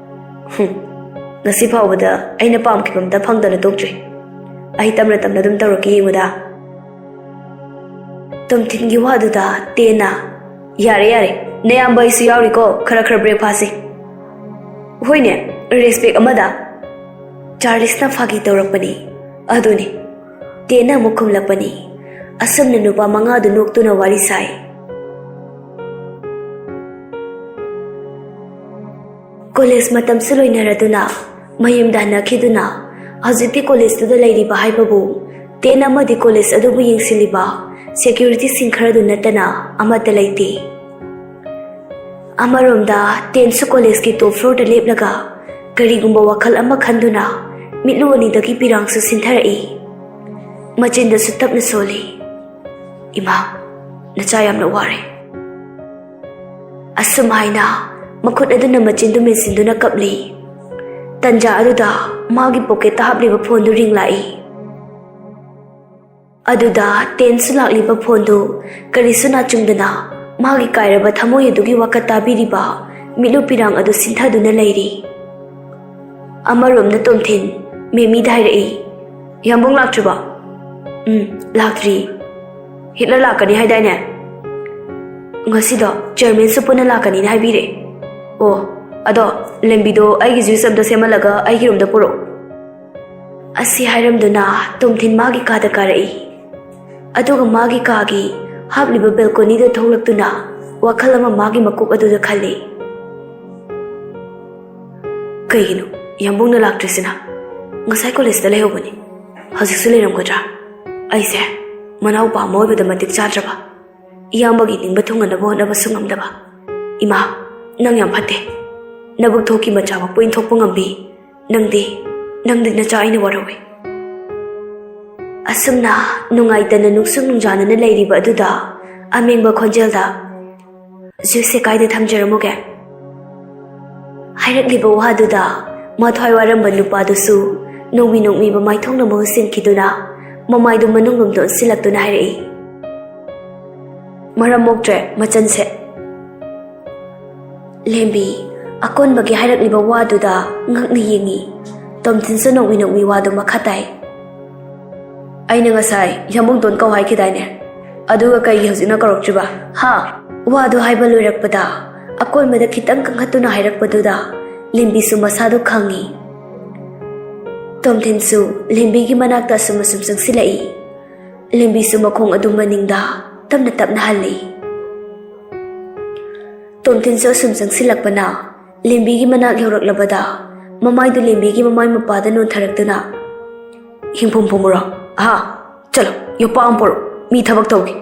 ꯍꯨꯝ, ꯉꯁꯤ ꯐꯥꯎꯕꯗ ꯑꯩꯅ ꯄꯥꯝꯈꯤꯕ ꯑꯝꯇ ꯐꯪꯗꯅ ꯇꯣꯛꯇ꯭ꯔꯤ꯫ ꯑꯩ ꯇꯞꯅ ꯇꯞꯅ ꯑꯗꯨꯝ ꯇꯧꯔꯛꯀꯦ ꯌꯦꯡꯉꯨꯗ"꯫ ꯇꯣꯝꯊꯤꯟꯒꯤ ꯋꯥꯗꯨꯗ ꯇꯦꯟꯅ, "ꯌꯥꯔꯦ, ꯌꯥꯔꯦ, ꯅꯌꯥꯝꯕ ꯑꯩꯁꯨ ꯌꯥꯎꯔꯤꯀꯣ, ꯈꯔ ꯈꯔ ꯕ꯭ꯔꯦꯛ ꯐꯥꯁꯤ"꯫ "ꯍꯣꯏꯅꯦ, ꯔꯦꯁꯄꯦꯛ ꯑꯃꯗ"꯫ ꯆꯥꯔꯂꯤꯁꯅ ꯐꯥꯒꯤ ꯇꯧꯔꯛꯄꯅꯤ꯫ "ꯑꯗꯨꯅꯤ"꯫ ꯇꯦꯟꯅ ꯑꯃꯨꯛ ꯈꯨꯝꯂꯛꯄꯅꯤ꯫ ꯑꯁꯨꯝꯅ ꯅꯨꯄꯥ ꯃꯉꯥꯗꯨ ꯅꯣꯛꯇꯨꯅ ꯋꯥꯔꯤ ꯁꯥꯏ꯫ ꯀꯣꯂꯦꯖ ꯃꯇꯝꯁꯨ ꯂꯣꯏꯅꯔꯗꯨꯅ ꯃꯌꯨꯝꯗ ꯍꯟꯅꯈꯤꯗꯨꯅ ꯍꯧꯖꯤꯛꯇꯤ ꯀꯣꯂꯦꯖꯇꯨꯗ ꯂꯩꯔꯤꯕ ꯍꯥꯏꯕꯕꯨ ꯇꯦꯟ ꯑꯃꯗꯤ ꯀꯣꯂꯦꯖ ꯑꯗꯨꯕꯨ ꯌꯦꯡꯁꯤꯜꯂꯤꯕ ꯁꯦꯀ꯭ꯌꯨꯔꯤꯇꯤꯁꯤꯡ ꯈꯔꯗꯨ ꯅꯠꯇꯅ ꯑꯃꯠꯇ ꯂꯩꯇꯦ꯫ ꯑꯃꯔꯣꯝꯗ ꯇꯦꯟꯁꯨ ꯀꯣꯂꯦꯖꯀꯤ ꯇꯣꯞ ꯐ꯭ꯂꯣꯔꯗ ꯂꯦꯞꯂꯒ ꯀꯔꯤꯒꯨꯝꯕ ꯋꯥꯈꯜ ꯑꯃ ꯈꯟꯗꯨꯅ ꯃꯤꯠꯂꯨ ꯑꯅꯤꯗꯒꯤ ꯄꯤꯔꯥꯡꯁꯨ ꯁꯤꯟꯊꯔꯛꯏ꯫ ꯃꯆꯤꯟꯗꯁꯨ ꯇꯞꯅ ꯁꯣꯜꯂꯤ, "ꯏꯃꯥ, ꯅꯆꯥ ꯌꯥꯝꯅ ꯋꯥꯔꯦ"꯫ ꯑꯁꯨꯝ ꯍꯥꯏꯅ ꯃꯈꯨꯠ ꯑꯗꯨꯅ ꯃꯆꯤꯟꯗꯨ ꯃꯦꯟꯁꯤꯟꯗꯨꯅ ꯀꯞꯂꯤ꯫ ꯇꯟꯖꯥ ꯑꯗꯨꯗ ꯃꯥꯒꯤ ꯄꯣꯀꯦꯠꯇ ꯍꯥꯞꯂꯤꯕ ꯐꯣꯟꯗꯨ ꯔꯤꯡ ꯂꯥꯛꯏ꯫ ꯑꯗꯨꯗ ꯇꯦꯟꯁꯨ ꯂꯥꯛꯂꯤꯕ ꯐꯣꯟꯗꯨ ꯀꯔꯤꯁꯨ ꯅꯥꯆꯨꯡꯗꯅ ꯃꯥꯒꯤ ꯀꯥꯏꯔꯕ ꯊꯃꯣꯏ ꯑꯗꯨꯒꯤ ꯋꯥꯀꯠ ꯇꯥꯕꯤꯔꯤꯕ ꯃꯤꯠꯂꯨ ꯄꯤꯔꯥꯡ ꯑꯗꯨ ꯁꯤꯟꯊꯗꯨꯅ ꯂꯩꯔꯤ꯫ ꯑꯃꯔꯣꯝꯗ ꯇꯣꯝꯊꯤꯟ ꯃꯦꯃꯤꯗ ꯍꯥꯏꯔꯛꯏ, "ꯌꯥꯝꯕꯨꯡ ꯂꯥꯛꯇ꯭ꯔꯤꯕꯣ?" "ꯎꯝ, ꯂꯥꯛꯇ꯭ꯔꯤ꯫ ꯍꯤꯠꯂꯔ ꯂꯥꯛꯀꯅꯤ ꯍꯥꯏꯗꯥꯏꯅꯦ?" "ꯉꯁꯤꯗꯣ ꯆꯤꯌꯔꯃꯦꯟꯁꯨ ꯄꯨꯟꯅ ꯂꯥꯛꯀꯅꯤꯅ ꯍꯥꯏꯕꯤꯔꯦ꯫ ꯑꯣ, ꯑꯗꯣ ꯂꯦꯝꯕꯤꯗꯣ ꯑꯩꯒꯤ ꯖꯨꯏꯁ ꯑꯝꯇ ꯁꯦꯝꯍꯜꯂꯒ ꯑꯩꯒꯤ ꯔꯨꯝꯗ ꯄꯨꯔꯛꯑꯣ꯫" ꯑꯁꯤ ꯍꯥꯏꯔꯝꯗꯨꯅ ꯇꯣꯝꯊꯤꯟ ꯃꯥꯒꯤ ꯀꯥꯗ ꯀꯥꯔꯛꯏ꯫ ꯑꯗꯨꯒ ꯃꯥꯒꯤ ꯀꯥꯒꯤ ꯍꯥꯞꯂꯤꯕ ꯕꯦꯜꯀꯣꯅꯤꯗ ꯊꯣꯛꯂꯛꯇꯨꯅ ꯋꯥꯈꯜ ꯑꯃ ꯃꯥꯒꯤ ꯃꯀꯣꯛ ꯑꯗꯨꯗ ꯈꯜꯂꯤ꯫ "ꯀꯩꯒꯤꯅꯣ ꯌꯥꯝꯕꯨꯡꯅ ꯂꯥꯛꯇ꯭ꯔꯤꯁꯤꯅ? ꯉꯁꯥꯏ ꯀꯣꯂꯦꯖꯇ ꯂꯩꯍꯧꯕꯅꯤ, ꯍꯧꯖꯤꯛꯁꯨ ꯂꯩꯔꯝꯒꯗ꯭ꯔꯥ? ꯑꯩꯁꯦ ꯃꯅꯥꯎꯄꯥ ꯑꯃ ꯑꯣꯏꯕꯗ ꯃꯇꯤꯛ ꯆꯥꯗ꯭ꯔꯕ, ꯏꯌꯥꯝꯕꯒꯤ ꯅꯤꯡꯕ ꯊꯨꯡꯍꯟꯅꯕ ꯍꯣꯠꯅꯕꯁꯨ ꯉꯝꯗꯕ꯫ ꯏꯃꯥ, ꯅꯪ ꯌꯥꯝ ꯐꯠꯇꯦ꯫ ꯅꯕꯨꯛ ꯊꯣꯛꯀꯤ ꯃꯆꯥ ꯃꯄꯨ ꯏꯟꯊꯣꯛꯄ ꯉꯝꯕꯤ꯫ ꯅꯪꯗꯤ, ꯅꯪꯗꯤ ꯅꯆꯥ ꯑꯩꯅ ꯋꯥꯔꯧꯏ꯫" ꯑꯁꯨꯝꯅ ꯅꯨꯡꯉꯥꯏꯇꯅ ꯅꯨꯡꯁꯨꯛ ꯅꯨꯡꯖꯥꯅꯅ ꯂꯩꯔꯤꯕ ꯑꯗꯨꯗ ꯑꯃꯦꯡꯕ ꯈꯣꯟꯖꯦꯜꯗ, "ꯖꯨꯏꯁꯁꯦ ꯀꯥꯏꯗ ꯊꯝꯖꯔꯝꯃꯨꯒꯦ?" ꯍꯥꯏꯔꯛꯂꯤꯕ ꯋꯥꯗꯨꯗ ꯃꯊ꯭ꯋꯥꯏ ꯋꯥꯔꯝꯕ ꯅꯨꯄꯥꯗꯨꯁꯨ ꯅꯣꯡꯃꯤ ꯅꯣꯡꯃꯤꯕ ꯃꯥꯏꯊꯣꯡꯅ ꯃꯍꯨꯠ ꯁꯤꯟꯈꯤꯗꯨꯅ ꯃꯃꯥꯏꯗꯨ ꯃꯅꯨꯡꯂꯣꯝꯗ ꯑꯣꯟꯁꯤꯜꯂꯛꯇꯨꯅ ꯍꯥꯏꯔꯛꯏ, "ꯃꯔꯝ ꯃꯣꯛꯇ꯭ꯔꯦ ꯃꯆꯟꯁꯦ꯫" ꯂꯦꯝꯕꯤ ꯑꯀꯣꯟꯕꯒꯤ ꯍꯥꯏꯔꯛꯂꯤꯕ ꯋꯥꯗꯨꯗ ꯉꯛꯅ ꯌꯦꯡꯉꯤ꯫ ꯇꯣꯝꯊꯤꯟꯁꯨ ꯅꯣꯛꯃꯤ ꯅꯣꯛꯃꯤ ꯋꯥꯗꯨ ꯃꯈꯥ ꯇꯥꯏ꯫ "ꯑꯩꯅ ꯉꯁꯥꯏ ꯌꯥꯝꯕꯨꯡꯇꯣꯟ ꯀꯧ ꯍꯥꯏꯈꯤꯗꯥꯏꯅꯦ? ꯑꯗꯨꯒ ꯀꯩꯒꯤ ꯍꯧꯖꯤꯛꯅ ꯀꯧꯔꯛꯇ꯭ꯔꯤꯕ? ꯍꯥ?" ꯋꯥꯗꯨ ꯍꯥꯏꯕ ꯂꯣꯏꯔꯛꯄꯗ ꯑꯀꯣꯟꯕꯗ ꯈꯤꯇꯪ ꯀꯟꯈꯠꯇꯨꯅ ꯍꯥꯏꯔꯛꯄꯗꯨꯗ ꯂꯦꯝꯕꯤꯁꯨ ꯃꯁꯥꯗꯨ ꯈꯪꯉꯤ꯫ ꯇꯣꯝꯊꯤꯟꯁꯨ ꯂꯦꯝꯕꯤꯒꯤ ꯃꯅꯥꯛꯇ ꯑꯁꯨꯝ ꯑꯁꯨꯝ ꯆꯪꯁꯤꯜꯂꯛꯏ꯫ ꯂꯦꯝꯕꯤꯁꯨ ꯃꯈꯣꯡ ꯑꯗꯨ ꯃꯅꯤꯡꯗ ꯇꯞꯅ ꯇꯞꯅ ꯍꯜꯂꯤ꯫ ꯇꯣꯝꯊꯤꯟꯁꯨ ꯑꯁꯨꯝ ꯆꯪꯁꯤꯜꯂꯛꯄꯅ ꯂꯦꯝꯕꯤꯒꯤ ꯃꯅꯥꯛ ꯌꯧꯔꯛꯂꯕꯗ ꯃꯃꯥꯏꯗꯨ ꯂꯦꯝꯕꯤꯒꯤ ꯃꯃꯥꯏ ꯃꯄꯥꯗ ꯅꯣꯟꯊꯔꯛꯇꯨꯅ, "ꯍꯤꯡꯐꯨꯝ ꯐꯨꯝꯃꯨꯔꯣ? ꯍꯥ? ꯆꯠꯂꯣ, ꯌꯣꯄꯥꯛ ꯑꯃ ꯄꯨꯔꯛꯑꯣ, ꯃꯤ ꯊꯕꯛ ꯇꯧꯒꯦ꯫"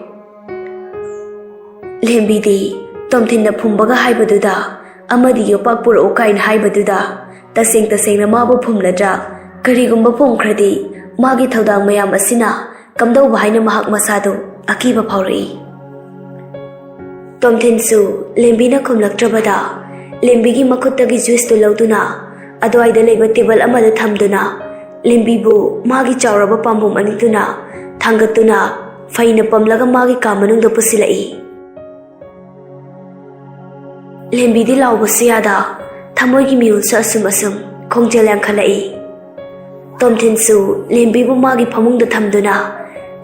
ꯂꯦꯝꯕꯤꯗꯤ ꯇꯣꯝꯊꯤꯟꯅ ꯐꯨꯝꯕꯒ ꯍꯥꯏꯕꯗꯨꯗ ꯑꯃꯗꯤ ꯌꯣꯄꯥꯛ ꯄꯨꯔꯛꯎ ꯀꯥꯏꯅ ꯍꯥꯏꯕꯗꯨꯗ ꯇꯁꯦꯡ ꯇꯁꯦꯡꯅ ꯃꯥꯕꯨ ꯐꯨꯝꯂꯗ꯭ꯔꯥ? ꯀꯔꯤꯒꯨꯝꯕ ꯐꯨꯝꯈ꯭ꯔꯗꯤ ꯃꯥꯒꯤ ꯊꯧꯗꯥꯡ ꯃꯌꯥꯝ ꯑꯁꯤꯅ ꯀꯝꯗꯧꯕ ꯍꯥꯏꯅ ꯃꯍꯥꯛ ꯃꯁꯥꯗꯨ ꯑꯀꯤꯕ ꯐꯥꯎꯔꯛꯏ꯫ ꯇꯣꯝꯊꯤꯟꯁꯨ ꯂꯦꯝꯕꯤꯅ ꯈꯨꯝꯂꯛꯇ꯭ꯔꯕꯗ ꯂꯦꯝꯕꯤꯒꯤ ꯃꯈꯨꯠꯇꯒꯤ ꯖꯨꯏꯁꯇꯨ ꯂꯧꯗꯨꯅ ꯑꯗꯨꯋꯥꯏꯗ ꯂꯩꯕ ꯇꯦꯕꯜ ꯑꯃꯗ ꯊꯝꯗꯨꯅ ꯂꯦꯝꯕꯤꯕꯨ ꯃꯥꯒꯤ ꯆꯥꯎꯔꯕ ꯄꯥꯝꯕꯣꯝ ꯑꯅꯤꯗꯨꯅ ꯊꯥꯡꯒꯠꯇꯨꯅ ꯐꯩꯅ ꯄꯝꯂꯒ ꯃꯥꯒꯤ ꯀꯥ ꯃꯅꯨꯡꯗ ꯄꯨꯁꯤꯜꯂꯛꯏ꯫ ꯂꯦꯝꯕꯤꯗꯤ ꯂꯥꯎꯕꯁꯨ ꯌꯥꯗ, ꯊꯃꯣꯏꯒꯤ ꯃꯤꯍꯨꯜꯁꯨ ꯑꯁꯨꯝ ꯑꯁꯨꯝ ꯈꯣꯡꯖꯦꯜ ꯌꯥꯡꯈꯠꯂꯛꯏ꯫ ꯇꯣꯝꯊꯤꯟꯁꯨ ꯂꯦꯝꯕꯤꯕꯨ ꯃꯥꯒꯤ ꯐꯃꯨꯡꯗ ꯊꯝꯗꯨꯅ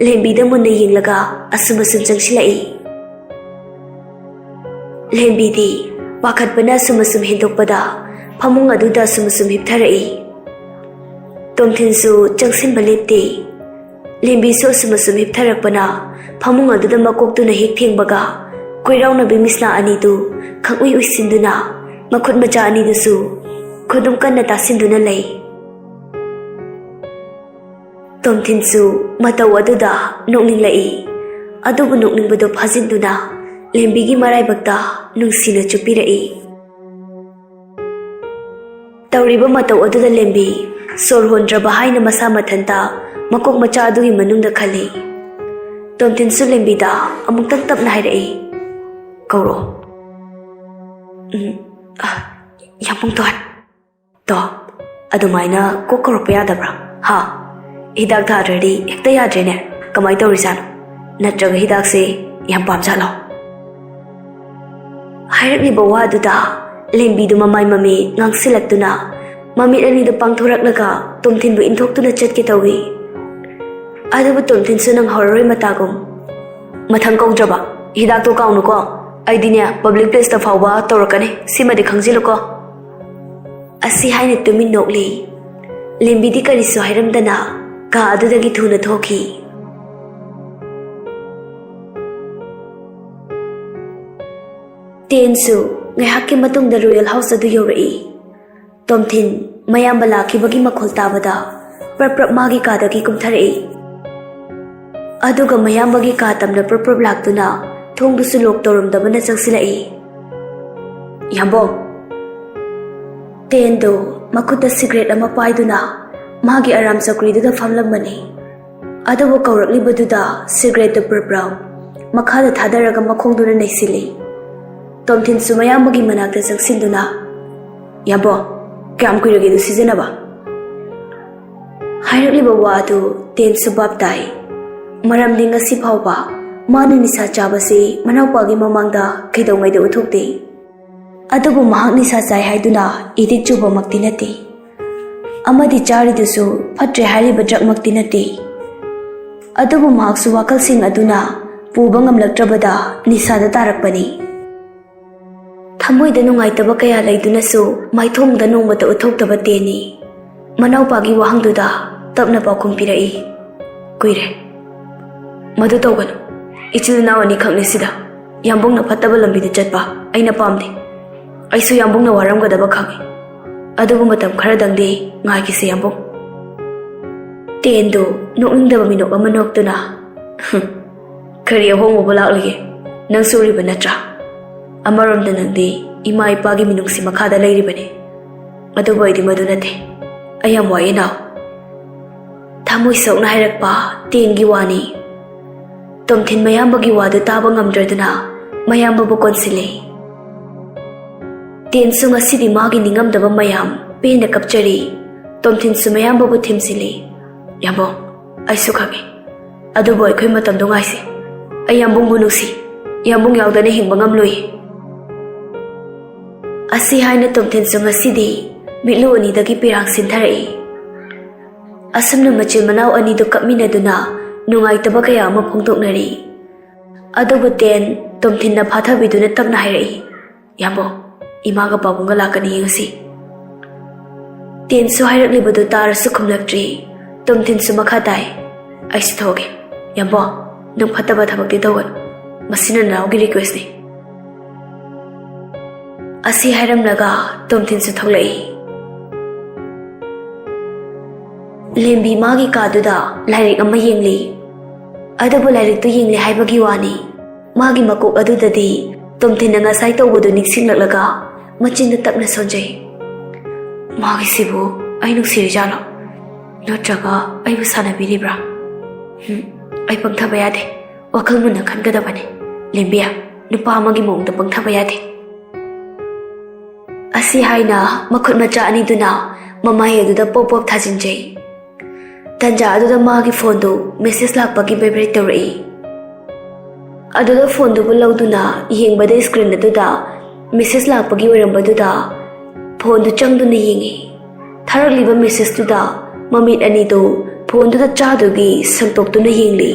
ꯂꯦꯝꯕꯤꯗ ꯃꯨꯟꯅ ꯌꯦꯡꯂꯒ ꯑꯁꯨꯝ ꯑꯁꯨꯝ ꯆꯪꯁꯤꯜꯂꯛꯏ꯫ ꯂꯦꯝꯕꯤꯗꯤ ꯄꯥꯈꯠꯄꯅ ꯑꯁꯨꯝ ꯑꯁꯨꯝ ꯍꯦꯟꯗꯣꯛꯄꯗ ꯐꯃꯨꯡ ꯑꯗꯨꯗ ꯑꯁꯨꯝ ꯑꯁꯨꯝ ꯍꯤꯞꯊꯔꯛꯏ꯫ ꯇꯣꯝꯊꯤꯟꯁꯨ ꯆꯪꯁꯤꯟꯕ ꯂꯦꯞꯇꯦ꯫ ꯂꯦꯝꯕꯤꯁꯨ ꯑꯁꯨꯝ ꯑꯁꯨꯝ ꯍꯤꯞꯊꯔꯛꯄꯅ ꯐꯃꯨꯡ ꯑꯗꯨꯗ ꯃꯀꯣꯛꯇꯨꯅ ꯍꯦꯛ ꯊꯦꯡꯕꯒ ꯀꯣꯏꯔꯥꯎꯅꯕꯤ ꯃꯤꯁꯅꯥ ꯑꯅꯤꯗꯨ ꯈꯪꯎꯏ ꯎꯏꯁꯤꯟꯗꯨꯅ ꯃꯈꯨꯠ ꯃꯆꯥ ꯑꯅꯤꯗꯨꯁꯨ ꯈꯨꯗꯨꯝ ꯀꯟꯅ ꯇꯥꯁꯤꯟꯗꯨꯅ ꯂꯩ꯫ ꯇꯣꯝꯊꯤꯟꯁꯨ ꯃꯇꯧ ꯑꯗꯨꯗ ꯅꯣꯛꯅꯤꯡꯂꯛꯏ꯫ ꯑꯗꯨꯕꯨ ꯅꯣꯛꯅꯤꯡꯕꯗꯨ ꯐꯥꯖꯤꯟꯗꯨꯅ ꯂꯦꯝꯕꯤꯒꯤ ꯃꯔꯥꯏꯕꯛꯇ ꯅꯨꯡꯁꯤꯅ ꯆꯨꯞꯄꯤꯔꯛꯏ꯫ ꯇꯧꯔꯤꯕ ꯃꯇꯧ ꯑꯗꯨꯗ ꯂꯦꯝꯕꯤ ꯁꯣꯔ ꯍꯣꯟꯗ꯭ꯔꯕ ꯍꯥꯏꯅ ꯃꯁꯥ ꯃꯊꯟꯇ ꯃꯀꯣꯛ ꯃꯆꯥ ꯑꯗꯨꯒꯤ ꯃꯅꯨꯡꯗ ꯈꯜꯂꯤ꯫ ꯇꯣꯝꯊꯤꯟꯁꯨ ꯂꯦꯝꯕꯤꯗ ꯑꯃꯨꯛꯇꯪ ꯇꯞꯅ ꯍꯥꯏꯔꯛꯏ, "ꯀꯧꯔꯣ꯫ ꯎꯝ, ꯑ, ꯌꯥꯝꯕꯨꯡ ꯇꯣꯟ꯫ ꯇꯣ, ꯑꯗꯨꯃꯥꯏꯅ ꯀꯣꯛ ꯀꯧꯔꯛꯄ ꯌꯥꯗꯕ꯭ꯔꯥ? ꯍꯥ? ꯍꯤꯗꯥꯛ ꯊꯥꯗ꯭ꯔꯗꯤ ꯍꯦꯛꯇ ꯌꯥꯗ꯭ꯔꯦꯅꯦ꯫ ꯀꯃꯥꯏꯅ ꯇꯧꯔꯤꯖꯥꯠꯅꯣ? ꯅꯠꯇ꯭ꯔꯒ ꯍꯤꯗꯥꯛꯁꯦ ꯌꯥꯝ ꯄꯥꯝꯖꯥꯠꯂꯣ?" ꯍꯥꯏꯔꯛꯂꯤꯕ ꯋꯥꯗꯨꯗ ꯂꯦꯝꯕꯤꯗꯨ ꯃꯃꯥꯏ ꯃꯃꯤ ꯉꯥꯡꯁꯤꯜꯂꯛꯇꯨꯅ ꯃꯃꯤꯠ ꯑꯅꯤꯗꯨ ꯄꯥꯡꯊꯣꯔꯛꯂꯒ ꯇꯣꯝꯊꯤꯟꯕꯨ ꯏꯟꯊꯣꯛꯇꯨꯅ ꯆꯠꯀꯦ ꯇꯧꯏ꯫ ꯑꯗꯨꯕꯨ ꯇꯣꯝꯊꯤꯟꯁꯨ ꯅꯪꯍꯧꯔꯔꯣꯏ ꯃꯇꯥꯒꯨꯝ꯫ "ꯃꯊꯪ ꯀꯧꯗ꯭ꯔꯕ ꯍꯤꯗꯥꯛꯇꯣ ꯀꯥꯎꯅꯨꯀꯣ꯫ ꯑꯩꯗꯤꯅꯦ, ꯄꯕ꯭ꯂꯤꯛ ꯄ꯭ꯂꯦꯁꯇ ꯐꯥꯎꯕ ꯇꯧꯔꯛꯀꯅꯤ, ꯁꯤꯃꯗꯤ ꯈꯪꯖꯤꯜꯂꯨꯀꯣ꯫" ꯑꯁꯤ ꯍꯥꯏꯅ ꯇꯨꯃꯤꯟ ꯅꯣꯛꯂꯤ꯫ ꯂꯦꯝꯕꯤꯗꯤ ꯀꯔꯤꯁꯨ ꯍꯥꯏꯔꯝꯗꯅ ꯀꯥ ꯑꯗꯨꯗꯒꯤ ꯊꯨꯅ ꯊꯣꯛꯈꯤ꯫ ꯇꯦꯟꯁꯨ ꯉꯥꯏꯍꯥꯛꯀꯤ ꯃꯇꯨꯡꯗ ꯔꯣꯌꯦꯜ ꯍꯥꯎꯁ ꯑꯗꯨ ꯌꯧꯔꯛꯏ꯫ ꯇꯣꯝꯊꯤꯟ ꯃꯌꯥꯝꯕ ꯂꯥꯛꯈꯤꯕꯒꯤ ꯃꯈꯣꯜ ꯇꯥꯕꯗ ꯄ꯭ꯔꯞ ꯄ꯭ꯔꯞ ꯃꯥꯒꯤ ꯀꯥꯗꯒꯤ ꯀꯨꯝꯊꯔꯛꯏ꯫ ꯑꯗꯨꯒ ꯃꯌꯥꯝꯕꯒꯤ ꯀꯥ ꯇꯝꯅ ꯄ꯭ꯔꯞ ꯄ꯭ꯔꯞ ꯂꯥꯛꯇꯨꯅ ꯊꯣꯡꯗꯨꯁꯨ ꯂꯣꯛ ꯇꯧꯔꯝꯗꯕꯅ ꯆꯪꯁꯤꯜꯂꯛꯏ꯫ "ꯌꯥꯝꯕꯣꯡ!" ꯇꯦꯟꯗꯣ ꯃꯈꯨꯠꯇ ꯁꯤꯒꯔꯦꯠ ꯑꯃ ꯄꯥꯏꯗꯨꯅ ꯃꯥꯒꯤ ꯑꯔꯥꯝ ꯆꯧꯀ꯭ꯔꯤꯗꯨꯗ ꯐꯝꯂꯝꯕꯅꯤ꯫ ꯑꯗꯨꯕꯨ ꯀꯧꯔꯛꯂꯤꯕꯗꯨꯗ ꯁꯤꯒꯔꯦꯠꯇꯨ ꯄ꯭ꯔꯞ ꯄ꯭ꯔꯞ ꯃꯈꯥꯗ ꯊꯥꯗꯔꯒ ꯃꯈꯣꯡꯗꯨꯅ ꯅꯩꯁꯤꯜꯂꯤ꯫ ꯇꯣꯝꯊꯤꯟꯁꯨ ꯃꯌꯥꯝꯕꯒꯤ ꯃꯅꯥꯛꯇ ꯆꯪꯁꯤꯟꯗꯨꯅ, "ꯌꯥꯝꯕꯣꯡ, ꯀꯌꯥꯝ ꯀꯨꯏꯔꯒꯦ ꯑꯗꯨ ꯁꯤꯖꯤꯟꯅꯕ?" ꯍꯥꯏꯔꯛꯂꯤꯕ ꯋꯥ ꯑꯗꯨ ꯇꯦꯟꯁꯨ ꯚꯥꯞ ꯇꯥꯏ꯫ ꯃꯔꯝꯗꯤ ꯉꯁꯤ ꯐꯥꯎꯕ ꯃꯥꯅ ꯅꯤꯁꯥ ꯆꯥꯕꯁꯤ ꯃꯅꯥꯎꯄꯥꯒꯤ ꯃꯃꯥꯡꯗ ꯀꯩꯗꯧꯉꯩꯗ ꯎꯠꯊꯣꯛꯇꯦ꯫ ꯑꯗꯨꯕꯨ ꯃꯍꯥꯛ ꯅꯤꯁꯥ ꯆꯥꯏ ꯍꯥꯏꯗꯨꯅ addict ꯆꯨꯕꯃꯛꯇꯤ ꯅꯠꯇꯦ, ꯑꯃꯗꯤ ꯆꯥꯔꯤꯗꯨꯁꯨ ꯐꯠꯇ꯭ꯔꯦ ꯍꯥꯏꯔꯤꯕ drugꯃꯛꯇꯤ ꯅꯠꯇꯦ꯫ ꯑꯗꯨꯕꯨ ꯃꯍꯥꯛꯁꯨ ꯋꯥꯈꯜꯁꯤꯡ ꯑꯗꯨꯅ ꯄꯨꯕ ꯉꯝꯂꯛꯇ꯭ꯔꯕꯗ ꯅꯤꯁꯥꯗ ꯇꯥꯔꯛꯄꯅꯤ꯫ ꯊꯃꯣꯏꯗ ꯅꯨꯡꯉꯥꯏꯇꯕ ꯀꯌꯥ ꯂꯩꯗꯨꯅꯁꯨ ꯃꯥꯏꯊꯣꯡꯗ ꯅꯣꯡꯃꯇ ꯎꯠꯊꯣꯛꯇꯕ ꯇꯦꯟꯅꯤ ꯃꯅꯥꯎꯄꯥꯒꯤ ꯋꯥꯍꯪꯗꯨꯗ ꯇꯞꯅ ꯄꯥꯎꯈꯨꯝ ꯄꯤꯔꯛꯏ꯫ "ꯀꯨꯏꯔꯦ꯫ ꯃꯗꯨ ꯇꯧꯒꯅꯨ꯫ ꯏꯆꯤꯜ ꯏꯅꯥꯎ ꯑꯅꯤꯈꯛꯅꯤ ꯁꯤꯗ꯫ ꯌꯥꯝꯕꯨꯡꯅ ꯐꯠꯇꯕ ꯂꯝꯕꯤꯗ ꯆꯠꯄ ꯑꯩꯅ ꯄꯥꯝꯗꯦ꯫ ꯑꯩꯁꯨ ꯌꯥꯝꯕꯨꯡꯅ ꯋꯥꯔꯝꯒꯗꯕ ꯈꯪꯏ꯫ ꯑꯗꯨꯕꯨ ꯃꯇꯝ ꯈꯔꯗꯪꯗꯤ ꯉꯥꯏꯈꯤꯁꯤ ꯌꯥꯝꯕꯨꯡ꯫" ꯇꯦꯟꯗꯨ ꯅꯣꯛꯅꯤꯡꯗꯕ ꯃꯤꯅꯣꯛ ꯑꯃ ꯅꯣꯛꯇꯨꯅ, "ꯍꯨꯝ, ꯀꯔꯤ ꯑꯍꯣꯡꯕꯕꯨ ꯂꯥꯛꯂꯒꯦ? ꯅꯪꯁꯨ ꯎꯔꯤꯕ ꯅꯠꯇ꯭ꯔꯥ? ꯑꯃꯔꯣꯝꯗ ꯅꯪꯗꯤ ꯏꯃꯥ ꯏꯄꯥꯒꯤ ꯃꯤꯅꯨꯡꯁꯤ ꯃꯈꯥꯗ ꯂꯩꯔꯤꯕꯅꯤ꯫ ꯑꯗꯨꯕꯨ ꯑꯩꯗꯤ ꯃꯗꯨ ꯅꯠꯇꯦ꯫ ꯑꯩ ꯌꯥꯝ ꯋꯥꯏ ꯏꯅꯥꯎ꯫" ꯊꯃꯣꯏ ꯁꯣꯛꯅ ꯍꯥꯏꯔꯛꯄ ꯇꯦꯟꯒꯤ ꯋꯥꯅꯤ꯫ ꯇꯣꯝꯊꯤꯟ ꯃꯌꯥꯝꯕꯒꯤ ꯋꯥꯗꯨ ꯇꯥꯕ ꯉꯝꯗ꯭ꯔꯗꯨꯅ ꯃꯌꯥꯝꯕꯕꯨ ꯀꯣꯟꯁꯤꯜꯂꯤ꯫ ꯇꯦꯟꯁꯨ ꯉꯁꯤꯗꯤ ꯃꯥꯒꯤ ꯅꯤꯡꯉꯝꯗꯕ ꯃꯌꯥꯝ ꯄꯦꯟꯅ ꯀꯞꯆꯔꯤ꯫ ꯇꯣꯝꯊꯤꯟꯁꯨ ꯃꯌꯥꯝꯕꯕꯨ ꯊꯦꯝꯖꯤꯜꯂꯤ꯫ "ꯌꯥꯝꯕꯨꯡ, ꯑꯩꯁꯨ ꯈꯪꯏ꯫ ꯑꯗꯨꯕꯨ ꯑꯩꯈꯣꯏ ꯃꯇꯝꯗꯣ ꯉꯥꯏꯁꯤ꯫ ꯑꯩ ꯌꯥꯝꯕꯨꯡꯕꯨ ꯅꯨꯡꯁꯤ꯫ ꯌꯥꯝꯕꯨꯡ ꯌꯥꯎꯗꯅ ꯍꯤꯡꯕ ꯉꯝꯂꯣꯏ꯫" ꯑꯁꯤ ꯍꯥꯏꯅ ꯇꯣꯝꯊꯤꯟꯁꯨ ꯉꯁꯤꯗꯤ ꯃꯤꯠꯂꯨ ꯑꯅꯤꯗꯒꯤ ꯄꯤꯔꯥꯡ ꯁꯤꯟꯊꯔꯛꯏ꯫ ꯑꯁꯨꯝꯅ ꯃꯆꯤꯟ ꯃꯅꯥꯎ ꯑꯅꯤꯗꯨ ꯀꯞꯃꯤꯟꯅꯗꯨꯅ ꯅꯨꯡꯉꯥꯏꯇꯕ ꯀꯌꯥ ꯑꯃ ꯐꯣꯡꯗꯣꯛꯅꯔꯤ꯫ ꯑꯗꯨꯕꯨ ꯇꯦꯟ ꯇꯣꯝꯊꯤꯟꯅ ꯐꯥꯊꯕꯤꯗꯨꯅ ꯇꯞꯅ ꯍꯥꯏꯔꯛꯏ, "ꯌꯥꯝꯕꯨꯡ, ꯏꯃꯥꯒ ꯄꯥꯕꯨꯡꯒ ꯂꯥꯛꯀꯅꯤ ꯌꯦꯡꯉꯨꯁꯤ꯫" ꯇꯦꯟꯁꯨ ꯍꯥꯏꯔꯛꯂꯤꯕꯗꯨ ꯇꯥꯔꯁꯨ ꯈꯨꯝꯂꯛꯇ꯭ꯔꯤ꯫ ꯇꯣꯝꯊꯤꯟꯁꯨ ꯃꯈꯥ ꯇꯥꯏ, "ꯑꯩꯁꯨ ꯊꯣꯛꯑꯒꯦ꯫ ꯌꯥꯝꯕꯨꯡ, ꯅꯪ ꯐꯠꯇꯕ ꯊꯕꯛꯇꯤ ꯇꯧꯒꯅꯨ꯫ ꯃꯁꯤ ꯅꯅꯥꯎꯒꯤ requestꯅꯤ꯫" ꯑꯁꯤ ꯍꯥꯏꯔꯝꯂꯒ ꯇꯣꯝꯊꯤꯟꯁꯨ ꯊꯣꯛꯂꯛꯏ꯫ ꯂꯦꯝꯕꯤ ꯃꯥꯒꯤ ꯀꯥꯗꯨꯗ ꯂꯥꯏꯔꯤꯛ ꯑꯃ ꯌꯦꯡꯂꯤ꯫ ꯑꯗꯨꯕꯨ ꯂꯥꯏꯔꯤꯛꯇꯨ ꯌꯦꯡꯂꯤ ꯍꯥꯏꯕꯒꯤ ꯋꯥꯅꯤ꯫ ꯃꯥꯒꯤ ꯃꯀꯣꯛ ꯑꯗꯨꯗꯗꯤ ꯇꯣꯝꯊꯤꯟꯅ ꯉꯁꯥꯏ ꯇꯧꯕꯗꯨ ꯅꯤꯡꯁꯤꯡꯂꯛꯂꯒ ꯃꯆꯤꯟꯗ ꯇꯞꯅ ꯁꯣꯟꯖꯩ꯫ "ꯃꯥꯒꯤꯁꯤꯕꯨ ꯑꯩ ꯅꯨꯡꯁꯤꯔꯤꯖꯥꯠꯂꯣ? ꯅꯠꯇ꯭ꯔꯒ ꯑꯩꯕꯨ ꯁꯥꯟꯅꯕꯤꯔꯤꯕ꯭ꯔꯥ? ꯍꯨꯝ, ꯑꯩ ꯄꯪꯊꯕ ꯌꯥꯗꯦ꯫ ꯋꯥꯈꯜ ꯃꯨꯟꯅ ꯈꯟꯒꯗꯕꯅꯤ꯫ ꯂꯦꯝꯕꯤꯌꯥ, ꯅꯨꯄꯥ ꯑꯃꯒꯤ ꯃꯑꯣꯡꯗ ꯄꯪꯊꯕ ꯌꯥꯗꯦ꯫" ꯑꯁꯤ ꯍꯥꯏꯅ ꯃꯈꯨꯠ ꯃꯆꯥ ꯑꯅꯤꯗꯨꯅ ꯃꯃꯥꯏ ꯑꯗꯨꯗ ꯄꯣꯞ ꯄꯣꯞ ꯊꯥꯖꯤꯟꯖꯩ꯫ ꯇꯟꯖꯥ ꯑꯗꯨꯗ ꯃꯥꯒꯤ ꯐꯣꯟꯗꯨ message ꯂꯥꯛꯄꯒꯤ vibrate ꯇꯧꯔꯛꯏ꯫ ꯑꯗꯨꯗ ꯐꯣꯟꯗꯨꯕꯨ ꯂꯧꯗꯨꯅ ꯌꯦꯡꯕꯗ screen ꯑꯗꯨꯗ ꯃꯦꯁꯦꯖ ꯂꯥꯛꯄꯒꯤ ꯑꯣꯏꯔꯝꯕꯗꯨꯗ ꯐꯣꯟꯗꯨ ꯆꯪꯗꯨꯅ ꯌꯦꯡꯉꯤ꯫ ꯊꯥꯔꯛꯂꯤꯕ ꯃꯦꯁꯦꯖꯇꯨꯗ ꯃꯃꯤꯠ ꯑꯅꯤꯗꯨ ꯐꯣꯟꯗꯨꯗ ꯆꯥꯗꯨꯒꯤ ꯁꯪꯇꯣꯛꯇꯨꯅ ꯌꯦꯡꯂꯤ꯫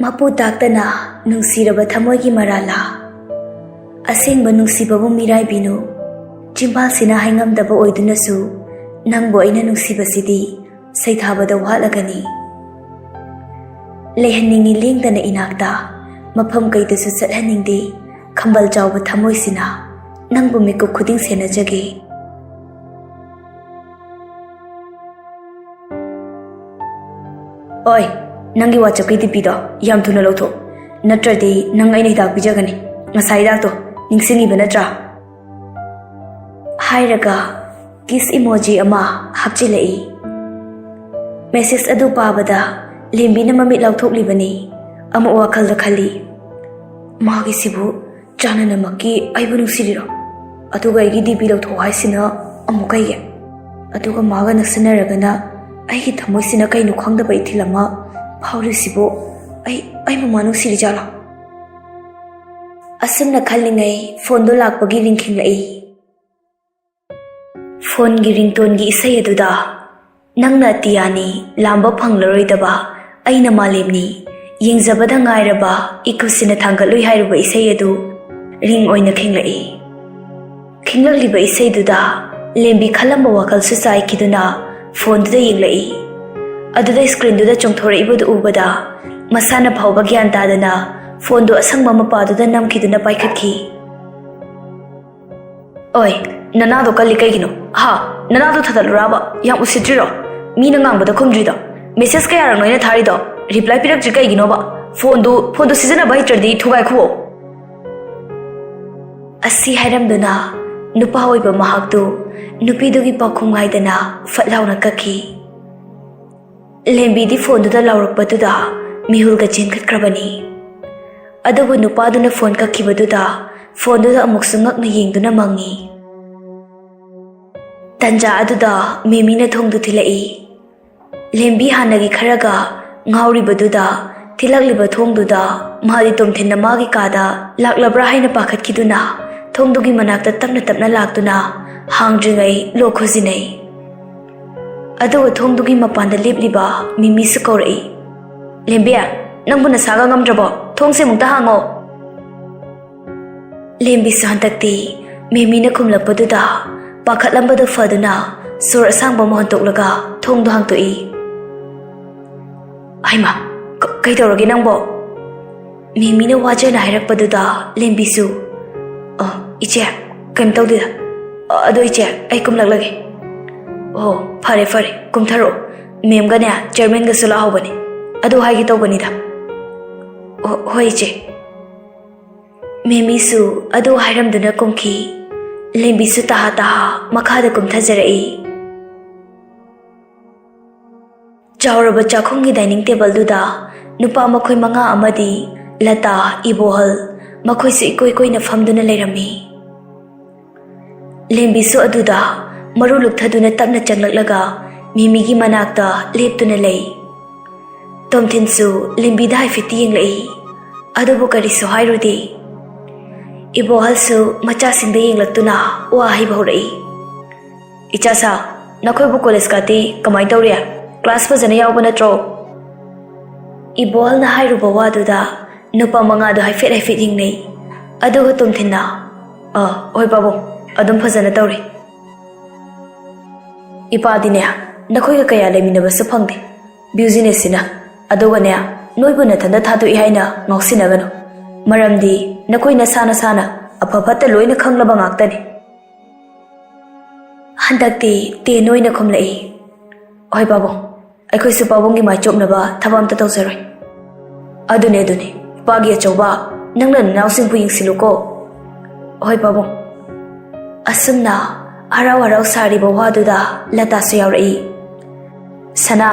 ꯃꯄꯨ ꯇꯥꯛꯇꯅ ꯅꯨꯡꯁꯤꯔꯕ ꯊꯃꯣꯏꯒꯤ ꯃꯔꯥꯜꯂꯥ? ꯑꯁꯦꯡꯕ ꯅꯨꯡꯁꯤꯕꯕꯨ ꯃꯤꯔꯥꯏꯕꯤꯅꯨ꯫ ꯆꯤꯝꯕꯥꯜꯁꯤꯅ ꯍꯥꯏꯉꯝꯗꯕ ꯑꯣꯏꯗꯨꯅꯁꯨ ꯅꯪꯕꯨ ꯑꯩꯅ ꯅꯨꯡꯁꯤꯕꯁꯤꯗꯤ ꯁꯩꯊꯥꯕꯗ ꯋꯥꯠꯂꯒꯅꯤ꯫ ꯂꯩꯍꯟꯅꯤꯡꯉꯤ ꯂꯦꯡꯗꯅ ꯏꯅꯥꯛꯇ, ꯃꯐꯝ ꯀꯩꯗꯁꯨ ꯆꯠꯍꯟꯅꯤꯡꯗꯦ꯫ ꯈꯝꯕꯜ ꯆꯥꯎꯕ ꯊꯃꯣꯏꯁꯤꯅ ꯅꯪꯕꯨ ꯃꯤꯀꯨꯞ ꯈꯨꯗꯤꯡ ꯁꯦꯟꯅꯖꯒꯦ꯫ ꯑꯣꯏ, ꯅꯪꯒꯤ WhatsApp-ꯀꯤ DP-ꯗꯣ ꯌꯥꯝ ꯊꯨꯅ ꯂꯧꯊꯣꯛ, ꯅꯠꯇ꯭ꯔꯗꯤ ꯅꯪ ꯑꯩꯅ ꯍꯤꯗꯥꯛ ꯄꯤꯖꯒꯅꯤ꯫ ꯉꯁꯥꯏ ꯍꯤꯗꯥꯛꯇꯣ ꯅꯤꯡꯁꯤꯡꯉꯤꯕ ꯅꯠꯇ꯭ꯔꯥ? ꯍꯥꯏꯔꯒ kiss emoji ꯑꯃ ꯍꯥꯞꯆꯤꯜꯂꯛꯏ꯫ ꯃꯦꯁꯦꯖ ꯑꯗꯨ ꯄꯥꯕꯗ ꯂꯦꯝꯕꯤꯅ ꯃꯃꯤꯠ ꯂꯥꯎꯊꯣꯛꯂꯤꯕꯅꯤ꯫ ꯑꯃꯨꯛ ꯋꯥꯈꯜꯗ ꯈꯜꯂꯤ, "ꯃꯥꯒꯤꯁꯤꯕꯨ ꯆꯥꯟꯅꯅꯃꯛꯀꯤ ꯑꯩꯕꯨ ꯅꯨꯡꯁꯤꯔꯤꯔꯣ? ꯑꯗꯨꯒ ꯑꯩꯒꯤ DP ꯂꯧꯊꯣꯛꯑꯣ ꯍꯥꯏꯁꯤꯅ ꯑꯃꯨꯛ ꯀꯩꯒꯤ? ꯑꯗꯨꯒ ꯃꯥꯒ ꯅꯛꯁꯤꯟꯅꯔꯒꯅ ꯑꯩꯒꯤ ꯊꯃꯣꯏꯁꯤꯅ ꯀꯩꯅꯣ ꯈꯪꯗꯕ ꯏꯊꯤꯜ ꯑꯃ ꯐꯥꯎꯔꯤꯁꯤꯕꯨ? ꯑꯩ, ꯑꯩꯕꯨ ꯃꯥ ꯅꯨꯡꯁꯤꯔꯤꯖꯥꯠꯂꯣ?" ꯑꯁꯨꯝꯅ ꯈꯜꯂꯤꯉꯩ ꯐꯣꯟꯗꯣ ꯂꯥꯛꯄꯒꯤ ꯔꯤꯡ ꯈꯤꯡꯂꯛꯏ꯫ ꯐꯣꯟꯒꯤ ꯔꯤꯡꯇꯣꯟꯒꯤ ꯏꯁꯩ ꯑꯗꯨꯗ, "ꯅꯪꯅ ꯑꯇꯤꯌꯥꯅꯤ, ꯂꯥꯝꯕ ꯐꯪꯂꯔꯣꯏꯗꯕ, ꯑꯩꯅ ꯃꯥꯂꯦꯝꯅꯤ, ꯌꯦꯡꯖꯕꯗ ꯉꯥꯏꯔꯕ ꯏꯀꯨꯁꯤꯅ ꯊꯥꯡꯒꯠꯂꯨꯏ" ꯍꯥꯏꯔꯨꯕ ꯏꯁꯩ ꯑꯗꯨ ꯔꯤꯡ ꯑꯣꯏꯅ ꯈꯤꯡꯂꯛꯏ꯫ ꯈꯤꯡꯂꯛꯂꯤꯕ ꯏꯁꯩꯗꯨꯗ ꯂꯦꯝꯕꯤ ꯈꯜꯂꯝꯕ ꯋꯥꯈꯜꯁꯨ ꯆꯥꯏꯈꯤꯗꯨꯅ ꯐꯣꯟꯗꯨꯗ ꯌꯦꯡꯂꯛꯏ꯫ ꯑꯗꯨꯗ ꯁ꯭ꯀ꯭ꯔꯤꯟꯗꯨꯗ ꯆꯣꯡꯊꯣꯔꯛꯏꯕꯗꯨ ꯎꯕꯗ ꯃꯁꯥꯅ ꯐꯥꯎꯕ ꯒ꯭ꯌꯥꯟ ꯇꯥꯗꯅ ꯐꯣꯟꯗꯨ ꯑꯁꯪꯕ ꯃꯄꯥꯗꯨꯗ ꯅꯝꯈꯤꯗꯨꯅ ꯄꯥꯏꯈꯠꯈꯤ꯫ "ꯑꯣꯏ, ꯅꯅꯥꯗꯣ ꯀꯜꯂꯤ ꯀꯩꯒꯤꯅꯣ? ꯍꯥ? ꯅꯅꯥꯗꯣ ꯊꯥꯗꯠꯂꯨꯔꯕ? ꯌꯥꯝ ꯎꯁꯤꯠꯇ꯭ꯔꯤꯔꯣ? ꯃꯤꯅ ꯉꯥꯡꯕꯗ ꯈꯨꯝꯗ꯭ꯔꯤꯗꯣ? ꯃꯦꯁꯦꯖ ꯀꯌꯥꯔꯛꯅꯣ ꯑꯩꯅ ꯊꯥꯔꯤꯗꯣ? ꯔꯤꯄ꯭ꯂꯥꯏ ꯄꯤꯔꯛꯇ꯭ꯔꯤ ꯀꯩꯒꯤꯅꯣꯕ? ꯐꯣꯟꯗꯨ, ꯐꯣꯟꯗꯨ ꯁꯤꯖꯤꯟꯅꯕ ꯍꯩꯇ꯭ꯔꯗꯤ ꯊꯨꯒꯥꯏ ꯈꯨꯑꯣ"꯫ ꯑꯁꯤ ꯍꯥꯏꯔꯝꯗꯨꯅ ꯅꯨꯄꯥ ꯑꯣꯏꯕ ꯃꯍꯥꯛꯇꯨ ꯅꯨꯄꯤꯗꯨꯒꯤ ꯄꯥꯎꯈꯨꯝ ꯉꯥꯏꯗꯅ ꯐꯠ ꯂꯥꯎꯅ ꯀꯛꯈꯤ꯫ ꯂꯦꯝꯕꯤꯗꯤ ꯐꯣꯟꯗꯨꯗ ꯂꯥꯎꯔꯛꯄꯗꯨꯗ ꯃꯤꯍꯨꯜꯒ ꯆꯦꯟꯈꯠꯈ꯭ꯔꯕꯅꯤ꯫ ꯑꯗꯨꯕꯨ ꯅꯨꯄꯥꯗꯨꯅ ꯐꯣꯟ ꯀꯛꯈꯤꯕꯗꯨꯗ ꯐꯣꯟꯗꯨꯗ ꯑꯃꯨꯛꯁꯨ ꯉꯛꯅ ꯌꯦꯡꯗꯨꯅ ꯃꯪꯉꯤ꯫ ꯇꯟꯖꯥ ꯑꯗꯨꯗ ꯃꯦꯃꯤꯅ ꯊꯣꯡꯗꯨ ꯊꯤꯜꯂꯛꯏ꯫ ꯂꯦꯝꯕꯤ ꯍꯥꯟꯅꯒꯤ ꯈꯔꯒ ꯉꯥꯎꯔꯤꯕꯗꯨꯗ ꯊꯤꯜꯂꯛꯂꯤꯕ ꯊꯣꯡꯗꯨꯗ ꯃꯥꯗꯤ ꯇꯣꯝꯊꯤꯟꯅ ꯃꯥꯒꯤ ꯀꯥꯗ ꯂꯥꯛꯂꯕ꯭ꯔꯥ ꯍꯥꯏꯅ ꯄꯥꯈꯠꯈꯤꯗꯨꯅ ꯊꯣꯡꯗꯨꯒꯤ ꯃꯅꯥꯛꯇ ꯇꯞꯅ ꯇꯞꯅ ꯂꯥꯛꯇꯨꯅ ꯍꯥꯡꯗ꯭ꯔꯤꯉꯩ ꯂꯣꯛ ꯈꯨꯖꯤꯟꯅꯩ꯫ ꯑꯗꯨꯒ ꯊꯣꯡꯗꯨꯒꯤ ꯃꯄꯥꯟꯗ ꯂꯦꯞꯂꯤꯕ ꯃꯤꯃꯤꯁꯨ ꯀꯧꯔꯛꯏ, "ꯂꯦꯝꯕꯤ, ꯅꯪꯕꯨ ꯅꯁꯥꯒ ꯉꯝꯗ꯭ꯔꯕꯣ? ꯊꯣꯡꯁꯦ ꯑꯃꯨꯛꯇ ꯍꯥꯡꯉꯣ!" ꯂꯦꯝꯕꯤꯁꯨ ꯍꯟꯗꯛꯇꯤ ꯃꯤꯃꯤꯅ ꯈꯨꯝꯂꯛꯄꯗꯨꯗ ꯄꯥꯈꯠꯂꯝꯕꯗꯨ ꯐꯗꯨꯅ ꯁꯣꯔ ꯑꯁꯥꯡꯕ ꯑꯃ ꯍꯣꯟꯇꯣꯛꯂꯒ ꯊꯣꯡꯗꯨ ꯍꯥꯡꯇꯣꯛꯏ꯫ "ꯍꯩꯃꯥ, ꯀ-, ꯀꯩꯗꯧꯔꯒꯦ ꯅꯪꯕꯣ?" ꯃꯤꯃꯤꯅ ꯋꯥꯖꯅ ꯍꯥꯏꯔꯛꯄꯗꯨꯗ ꯂꯦꯝꯕꯤꯁꯨ, "ꯑ, ꯏꯆꯦ, ꯀꯩꯝ ꯇꯧꯗꯦꯗ꯫ ꯑ, ꯑꯗꯣ ꯏꯆꯦ, ꯑꯩ ꯀꯨꯝꯂꯛꯂꯒꯦ꯫" "ꯑꯣ, ꯐꯔꯦ, ꯐꯔꯦ, ꯀꯨꯝꯊꯔꯛꯑꯣ꯫ ꯃꯦꯝꯒꯅꯦ ꯆꯤꯌꯔꯃꯦꯟꯒꯁꯨ ꯂꯥꯛꯍꯧꯕꯅꯦ꯫ ꯑꯗꯨ ꯍꯥꯏꯒꯦ ꯇꯧꯕꯅꯤꯗ꯫" "ꯑꯣ, ꯍꯣꯏ, ꯏꯆꯦ꯫" ꯃꯦꯃꯤꯁꯨ ꯑꯗꯨ ꯍꯥꯏꯔꯝꯗꯨꯅ ꯀꯨꯝꯈꯤ꯫ ꯂꯦꯝꯕꯤꯁꯨ ꯇꯍꯥ ꯇꯍꯥ ꯃꯈꯥꯗ ꯀꯨꯝꯊꯖꯔꯛꯏ꯫ ꯆꯥꯎꯔꯕ ꯆꯥꯛꯈꯨꯝꯒꯤ ꯗꯥꯏꯅꯤꯡ ꯇꯦꯕꯜꯗꯨꯗ ꯅꯨꯄꯥ ꯃꯈꯣꯏ ꯃꯉꯥ ꯑꯃꯗꯤ ꯂꯇꯥ, ꯏꯕꯣꯍꯜ, ꯃꯈꯣꯏꯁꯨ ꯏꯀꯣꯏ ꯀꯣꯏꯅ ꯐꯝꯗꯨꯅ ꯂꯩꯔꯝꯃꯤ꯫ ꯂꯦꯝꯕꯤꯁꯨ ꯑꯗꯨꯗ ꯃꯔꯨ ꯂꯨꯞꯊꯗꯨꯅ ꯇꯞꯅ ꯆꯪꯂꯛꯂꯒ ꯃꯤꯃꯤꯒꯤ ꯃꯅꯥꯛꯇ ꯂꯦꯞꯇꯨꯅ ꯂꯩ꯫ ꯇꯣꯝꯊꯤꯟꯁꯨ ꯂꯦꯝꯕꯤꯗ ꯍꯥꯏꯐꯦꯠꯇꯤ ꯌꯦꯡꯂꯛꯏ, ꯑꯗꯨꯕꯨ ꯀꯔꯤꯁꯨ ꯍꯥꯏꯔꯨꯗꯦ꯫ ꯏꯕꯣꯍꯜꯁꯨ ꯃꯆꯥꯁꯤꯡꯗ ꯌꯦꯡꯂꯛꯇꯨꯅ ꯋꯥ ꯍꯥꯏꯕ ꯍꯧꯔꯛꯏ꯫ "ꯏꯆꯥꯁꯥ, ꯅꯈꯣꯏꯕꯨ ꯀꯣꯂꯦꯖ ꯀꯥꯇꯤ ꯀꯃꯥꯏ ꯇꯧꯔꯤ? ꯀ꯭ꯂꯥꯁ ꯐꯖꯅ ꯌꯥꯎꯕ ꯅꯠꯇ꯭ꯔꯣ?" ꯏꯕꯣꯍꯜꯅ ꯍꯥꯏꯔꯨꯕ ꯋꯥꯗꯨꯗ ꯅꯨꯄꯥ ꯃꯉꯥꯗꯨ ꯍꯥꯏꯐꯦꯠ ꯍꯥꯏꯐꯦꯠ ꯌꯦꯡꯅꯩ꯫ ꯑꯗꯨꯒ ꯇꯣꯝꯊꯤꯟꯅ, "ꯑ, ꯍꯣꯏ ꯄꯥꯕꯨꯡ, ꯑꯗꯨꯝ ꯐꯖꯅ ꯇꯧꯔꯤ꯫ ꯏꯄꯥꯗꯤꯅꯦ, ꯅꯈꯣꯏꯒ ꯀꯌꯥ ꯂꯩꯃꯤꯟꯅꯕꯁꯨ ꯐꯪꯗꯦ꯫ ꯕ꯭ꯌꯨꯖꯤꯅꯦꯁꯁꯤꯅ꯫ ꯑꯗꯨꯒꯅꯦ, ꯅꯣꯏꯕꯨ ꯅꯊꯟꯗ ꯊꯥꯗꯣꯛꯏ ꯍꯥꯏꯅ ꯉꯥꯎꯁꯤꯟꯅꯒꯅꯨ꯫ ꯃꯔꯝꯗꯤ ꯅꯈꯣꯏ ꯅꯁꯥ ꯅꯁꯥꯅ ꯑꯐ ꯐꯠꯇ ꯂꯣꯏꯅ ꯈꯪꯂꯕ ꯉꯥꯛꯇꯅꯤ꯫" ꯍꯟꯗꯛꯇꯤ ꯇꯦꯟ ꯑꯣꯏꯅ ꯈꯨꯝꯂꯛꯏ, "ꯍꯣꯏ ꯄꯥꯕꯨꯡ, ꯑꯩꯈꯣꯏꯁꯨ ꯄꯥꯕꯨꯡꯒꯤ ꯃꯥꯏꯆꯣꯞꯅꯕ ꯊꯕꯛ ꯑꯝꯇ ꯇꯧꯖꯔꯣꯏ꯫" "ꯑꯗꯨꯅꯦ, ꯑꯗꯨꯅꯦ, ꯏꯄꯥꯒꯤ ꯑꯆꯧꯕ, ꯅꯪꯅ ꯅꯅꯥꯎꯁꯤꯡꯕꯨ ꯌꯦꯡꯁꯤꯜꯂꯨꯀꯣ꯫" "ꯍꯣꯏ ꯄꯥꯕꯨꯡ꯫" ꯑꯁꯨꯝꯅ ꯍꯔꯥꯎ ꯍꯔꯥꯎ ꯁꯥꯔꯤꯕ ꯋꯥꯗꯨꯗ ꯂꯇꯥꯁꯨ ꯌꯥꯎꯔꯛꯏ꯫ "ꯁꯅꯥ,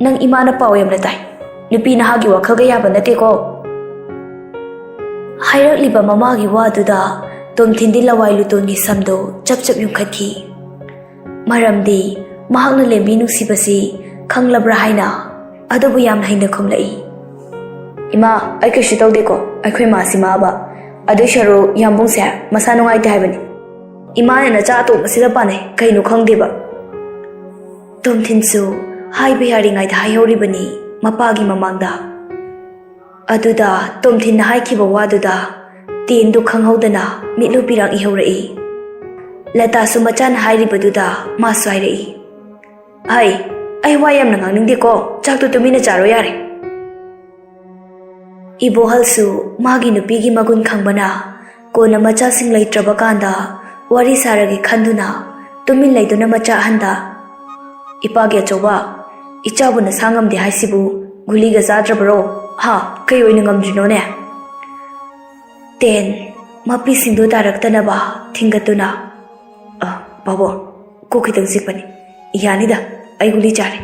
ꯅꯪ ꯏꯃꯥꯅ ꯄꯥꯎ ꯌꯥꯝꯅ ꯇꯥꯏ꯫ ꯅꯨꯄꯤ ꯅꯍꯥꯒꯤ ꯋꯥꯈꯜꯒ ꯌꯥꯕ ꯅꯠꯇꯦꯀꯣ꯫" ꯍꯥꯏꯔꯛꯂꯤꯕ ꯃꯃꯥꯒꯤ ꯋꯥꯗꯨꯗ ꯇꯣꯝꯊꯤꯟꯗꯤ ꯂꯋꯥꯏ ꯂꯨꯇꯣꯟꯒꯤ ꯁꯝꯗꯨ ꯆꯞ ꯆꯞ ꯌꯨꯡꯈꯠꯈꯤ꯫ ꯃꯔꯝꯗꯤ ꯃꯍꯥꯛꯅ ꯂꯦꯝꯕꯤ ꯅꯨꯡꯁꯤꯕꯁꯤ ꯈꯪꯂꯕ꯭ꯔꯥ ꯍꯥꯏꯅ꯫ ꯑꯗꯨꯕꯨ ꯌꯥꯝꯅ ꯍꯩꯅ ꯈꯨꯝꯂꯛꯏ꯫ "ꯏꯃꯥ, ꯑꯩ ꯀꯩꯁꯨ ꯇꯧꯗꯦꯀꯣ, ꯑꯩꯈꯣꯏ ꯃꯥꯁꯤ ꯃꯥꯕ꯫ ꯑꯗꯨꯏ ꯁꯔꯨ ꯌꯥꯝꯕꯨꯡꯁꯦ ꯃꯁꯥ ꯅꯨꯡꯉꯥꯏꯇꯦ ꯍꯥꯏꯕꯅꯤ꯫ ꯏꯃꯥꯅ ꯅꯆꯥ ꯑꯇꯣꯝꯕꯁꯤꯗ ꯄꯥꯅꯩ, ꯀꯩꯅꯣ ꯈꯪꯗꯦꯕ"꯫ ꯇꯣꯝꯊꯤꯟꯁꯨ ꯍꯥꯏꯕ ꯌꯥꯔꯤꯉꯩꯗ ꯍꯥꯏꯍꯧꯔꯤꯕꯅꯤ ꯃꯄꯥꯒꯤ ꯃꯃꯥꯡꯗ꯫ ꯑꯗꯨꯗ ꯇꯣꯝꯊꯤꯟꯅ ꯍꯥꯏꯈꯤꯕ ꯋꯥꯗꯨꯗ ꯇꯦꯟꯗꯨ ꯈꯪꯍꯧꯗꯅ ꯃꯤꯠꯂꯨ ꯄꯤꯔꯥꯡ ꯏꯍꯧꯔꯛꯏ꯫ ꯂꯇꯥꯁꯨ ꯃꯆꯥꯅ ꯍꯥꯏꯔꯤꯕꯗꯨꯗ ꯃꯥꯁꯨ ꯍꯥꯏꯔꯛꯏ, "ꯍꯩ, ꯑꯩ ꯋꯥ ꯌꯥꯝꯅ ꯉꯥꯡꯅꯤꯡꯗꯦꯀꯣ, ꯆꯥꯛꯇꯣ ꯇꯨꯃꯤꯟꯅ ꯆꯥꯔꯣ ꯌꯥꯔꯦ"꯫ ꯏꯕꯣꯍꯜꯁꯨ ꯃꯥꯒꯤ ꯅꯨꯄꯤꯒꯤ ꯃꯒꯨꯟ ꯈꯪꯕꯅ ꯀꯣꯟꯅ ꯃꯆꯥꯁꯤꯡ ꯂꯩꯇ꯭ꯔꯕ ꯀꯥꯟꯗ ꯋꯥꯔꯤ ꯁꯥꯔꯒꯦ ꯈꯟꯗꯨꯅ ꯇꯨꯃꯤꯟ ꯂꯩꯗꯨꯅ ꯃꯆꯥ ꯑꯍꯟꯗ, "ꯏꯄꯥꯒꯤ ꯑꯆꯧꯕ, ꯏꯆꯥꯕꯨ ꯅꯁꯥ ꯉꯝꯗꯦ ꯍꯥꯏꯁꯤꯕꯨ ꯒꯨꯂꯤꯒ ꯆꯥꯗ꯭ꯔꯕ꯭ꯔꯣ? ꯍꯥ, ꯀꯩ ꯑꯣꯏꯅ ꯉꯝꯗ꯭ꯔꯤꯅꯣꯅꯦ?" ꯇꯦꯟ ꯃꯄꯤꯁꯤꯡꯗꯨ ꯇꯥꯔꯛꯇꯅꯕ ꯊꯤꯡꯒꯠꯇꯨꯅ, "ꯑ, ꯄꯥꯕꯣ, ꯀꯣꯛ ꯈꯤꯇꯪ ꯆꯤꯛꯄꯅꯤ꯫ ꯌꯥꯅꯤꯗ, ꯑꯩ ꯒꯨꯂꯤ ꯆꯥꯔꯦ"꯫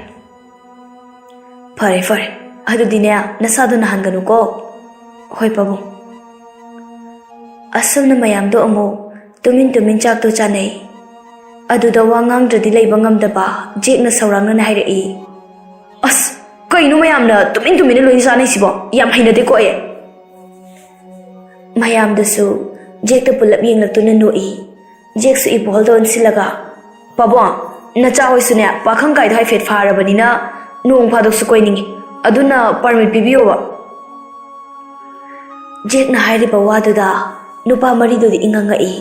"ꯐꯔꯦ, ꯐꯔꯦ꯫ ꯑꯗꯨꯗꯤꯅꯦ, ꯅꯁꯥꯗꯣ ꯅꯥꯍꯟꯒꯅꯨꯀꯣ"꯫ "ꯍꯣꯏ, ꯄꯥꯕꯨꯡ"꯫ ꯑꯁꯨꯝꯅ ꯃꯌꯥꯝꯗꯣ ꯑꯃꯨꯛ ꯇꯨꯃꯤꯟ ꯇꯨꯃꯤꯟ ꯆꯥꯛꯇꯣ ꯆꯥꯅꯩ꯫ ꯑꯗꯨꯗ ꯋꯥ ꯉꯥꯡꯗ꯭ꯔꯗꯤ ꯂꯩꯕ ꯉꯝꯗꯕ ꯖꯦꯛꯅ ꯁꯧꯔꯥꯡꯅꯅ ꯍꯥꯏꯔꯛꯏ, "ꯑꯁ, ꯀꯩꯅꯣ ꯃꯌꯥꯝꯅ ꯇꯨꯃꯤꯟ ꯇꯨꯃꯤꯟꯅ ꯂꯣꯏꯅ ꯆꯥꯅꯩꯁꯤꯕꯣ? ꯌꯥꯝ ꯍꯩꯅꯗꯦꯀꯣ ꯑꯩ"꯫ ꯃꯌꯥꯝꯗꯨꯁꯨ ꯖꯦꯛꯇ ꯄꯨꯂꯞ ꯌꯦꯡꯂꯛꯇꯨꯅ ꯅꯣꯛꯏ꯫ ꯖꯦꯛꯁꯨ ꯏꯕꯣꯍꯜꯗ ꯑꯣꯟꯁꯤꯜꯂꯒ, "ꯄꯥꯕꯨꯡ, ꯅꯆꯥ ꯍꯣꯏꯁꯨꯅꯦ, ꯄꯥꯈꯪ ꯀꯥꯏꯗꯣ ꯍꯥꯏꯐꯦꯠ ꯐꯥꯔꯕꯅꯤꯅ ꯅꯣꯡ ꯐꯥꯗꯣꯛꯁꯨ ꯀꯣꯏꯅꯤꯡꯉꯤ꯫ ꯑꯗꯨꯅ ꯄꯥꯔꯃꯤꯠ ꯄꯤꯕꯤꯌꯣꯕ"꯫ ꯖꯦꯛꯅ ꯍꯥꯏꯔꯤꯕ ꯋꯥꯗꯨꯗ ꯅꯨꯄꯥ ꯃꯔꯤꯗꯨꯗꯤ ꯏꯉꯛ ꯉꯛꯏ꯫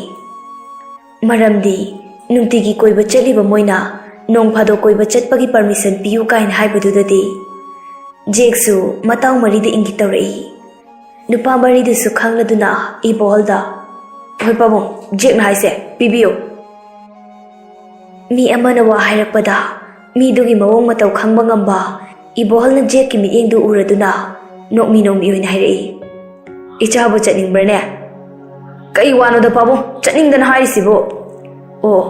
ꯃꯔꯝꯗꯤ ꯅꯨꯡꯇꯤꯒꯤ ꯀꯣꯏꯕ ꯆꯠꯂꯤꯕ ꯃꯣꯏꯅ ꯅꯣꯡ ꯐꯥꯗꯣꯛ ꯀꯣꯏꯕ ꯆꯠꯄꯒꯤ ꯄꯥꯔꯃꯤꯁꯟ ꯄꯤꯌꯨ ꯀꯥꯏꯅ ꯍꯥꯏꯕꯗꯨꯗꯗꯤ ꯖꯦꯛꯁꯨ ꯃꯇꯥꯎ ꯃꯔꯤꯗ ꯏꯪꯒꯤꯠ ꯇꯧꯔꯛꯏ꯫ ꯅꯨꯄꯥ ꯃꯔꯤꯗꯨꯁꯨ ꯈꯪꯂꯗꯨꯅ ꯏꯕꯣꯍꯜꯗ, "ꯍꯣꯏ ꯄꯥꯕꯨꯡ, ꯖꯦꯛꯅ ꯍꯥꯏꯁꯦ ꯄꯤꯕꯤꯌꯨ"꯫ ꯃꯤ ꯑꯃꯅ ꯋꯥ ꯍꯥꯏꯔꯛꯄꯗ ꯃꯤꯗꯨꯒꯤ ꯃꯑꯣꯡ ꯃꯇꯧ ꯈꯪꯕ ꯉꯝꯕ ꯏꯕꯣꯍꯜꯅ ꯖꯦꯛꯀꯤ ꯃꯤꯠꯌꯦꯡꯗꯨ ꯎꯔꯗꯨꯅ ꯅꯣꯛꯃꯤ ꯅꯣꯛꯃꯤ ꯑꯣꯏꯅ ꯍꯥꯏꯔꯛꯏ, "ꯏꯆꯥꯕꯨ ꯆꯠꯅꯤꯡꯕ꯭ꯔꯅꯦ?" "ꯀꯩ ꯋꯥꯅꯣꯗ ꯄꯥꯕꯨꯡ, ꯆꯠꯅꯤꯡꯗꯅ ꯍꯥꯏꯔꯤꯁꯤꯕꯨ?" "ꯑꯣ,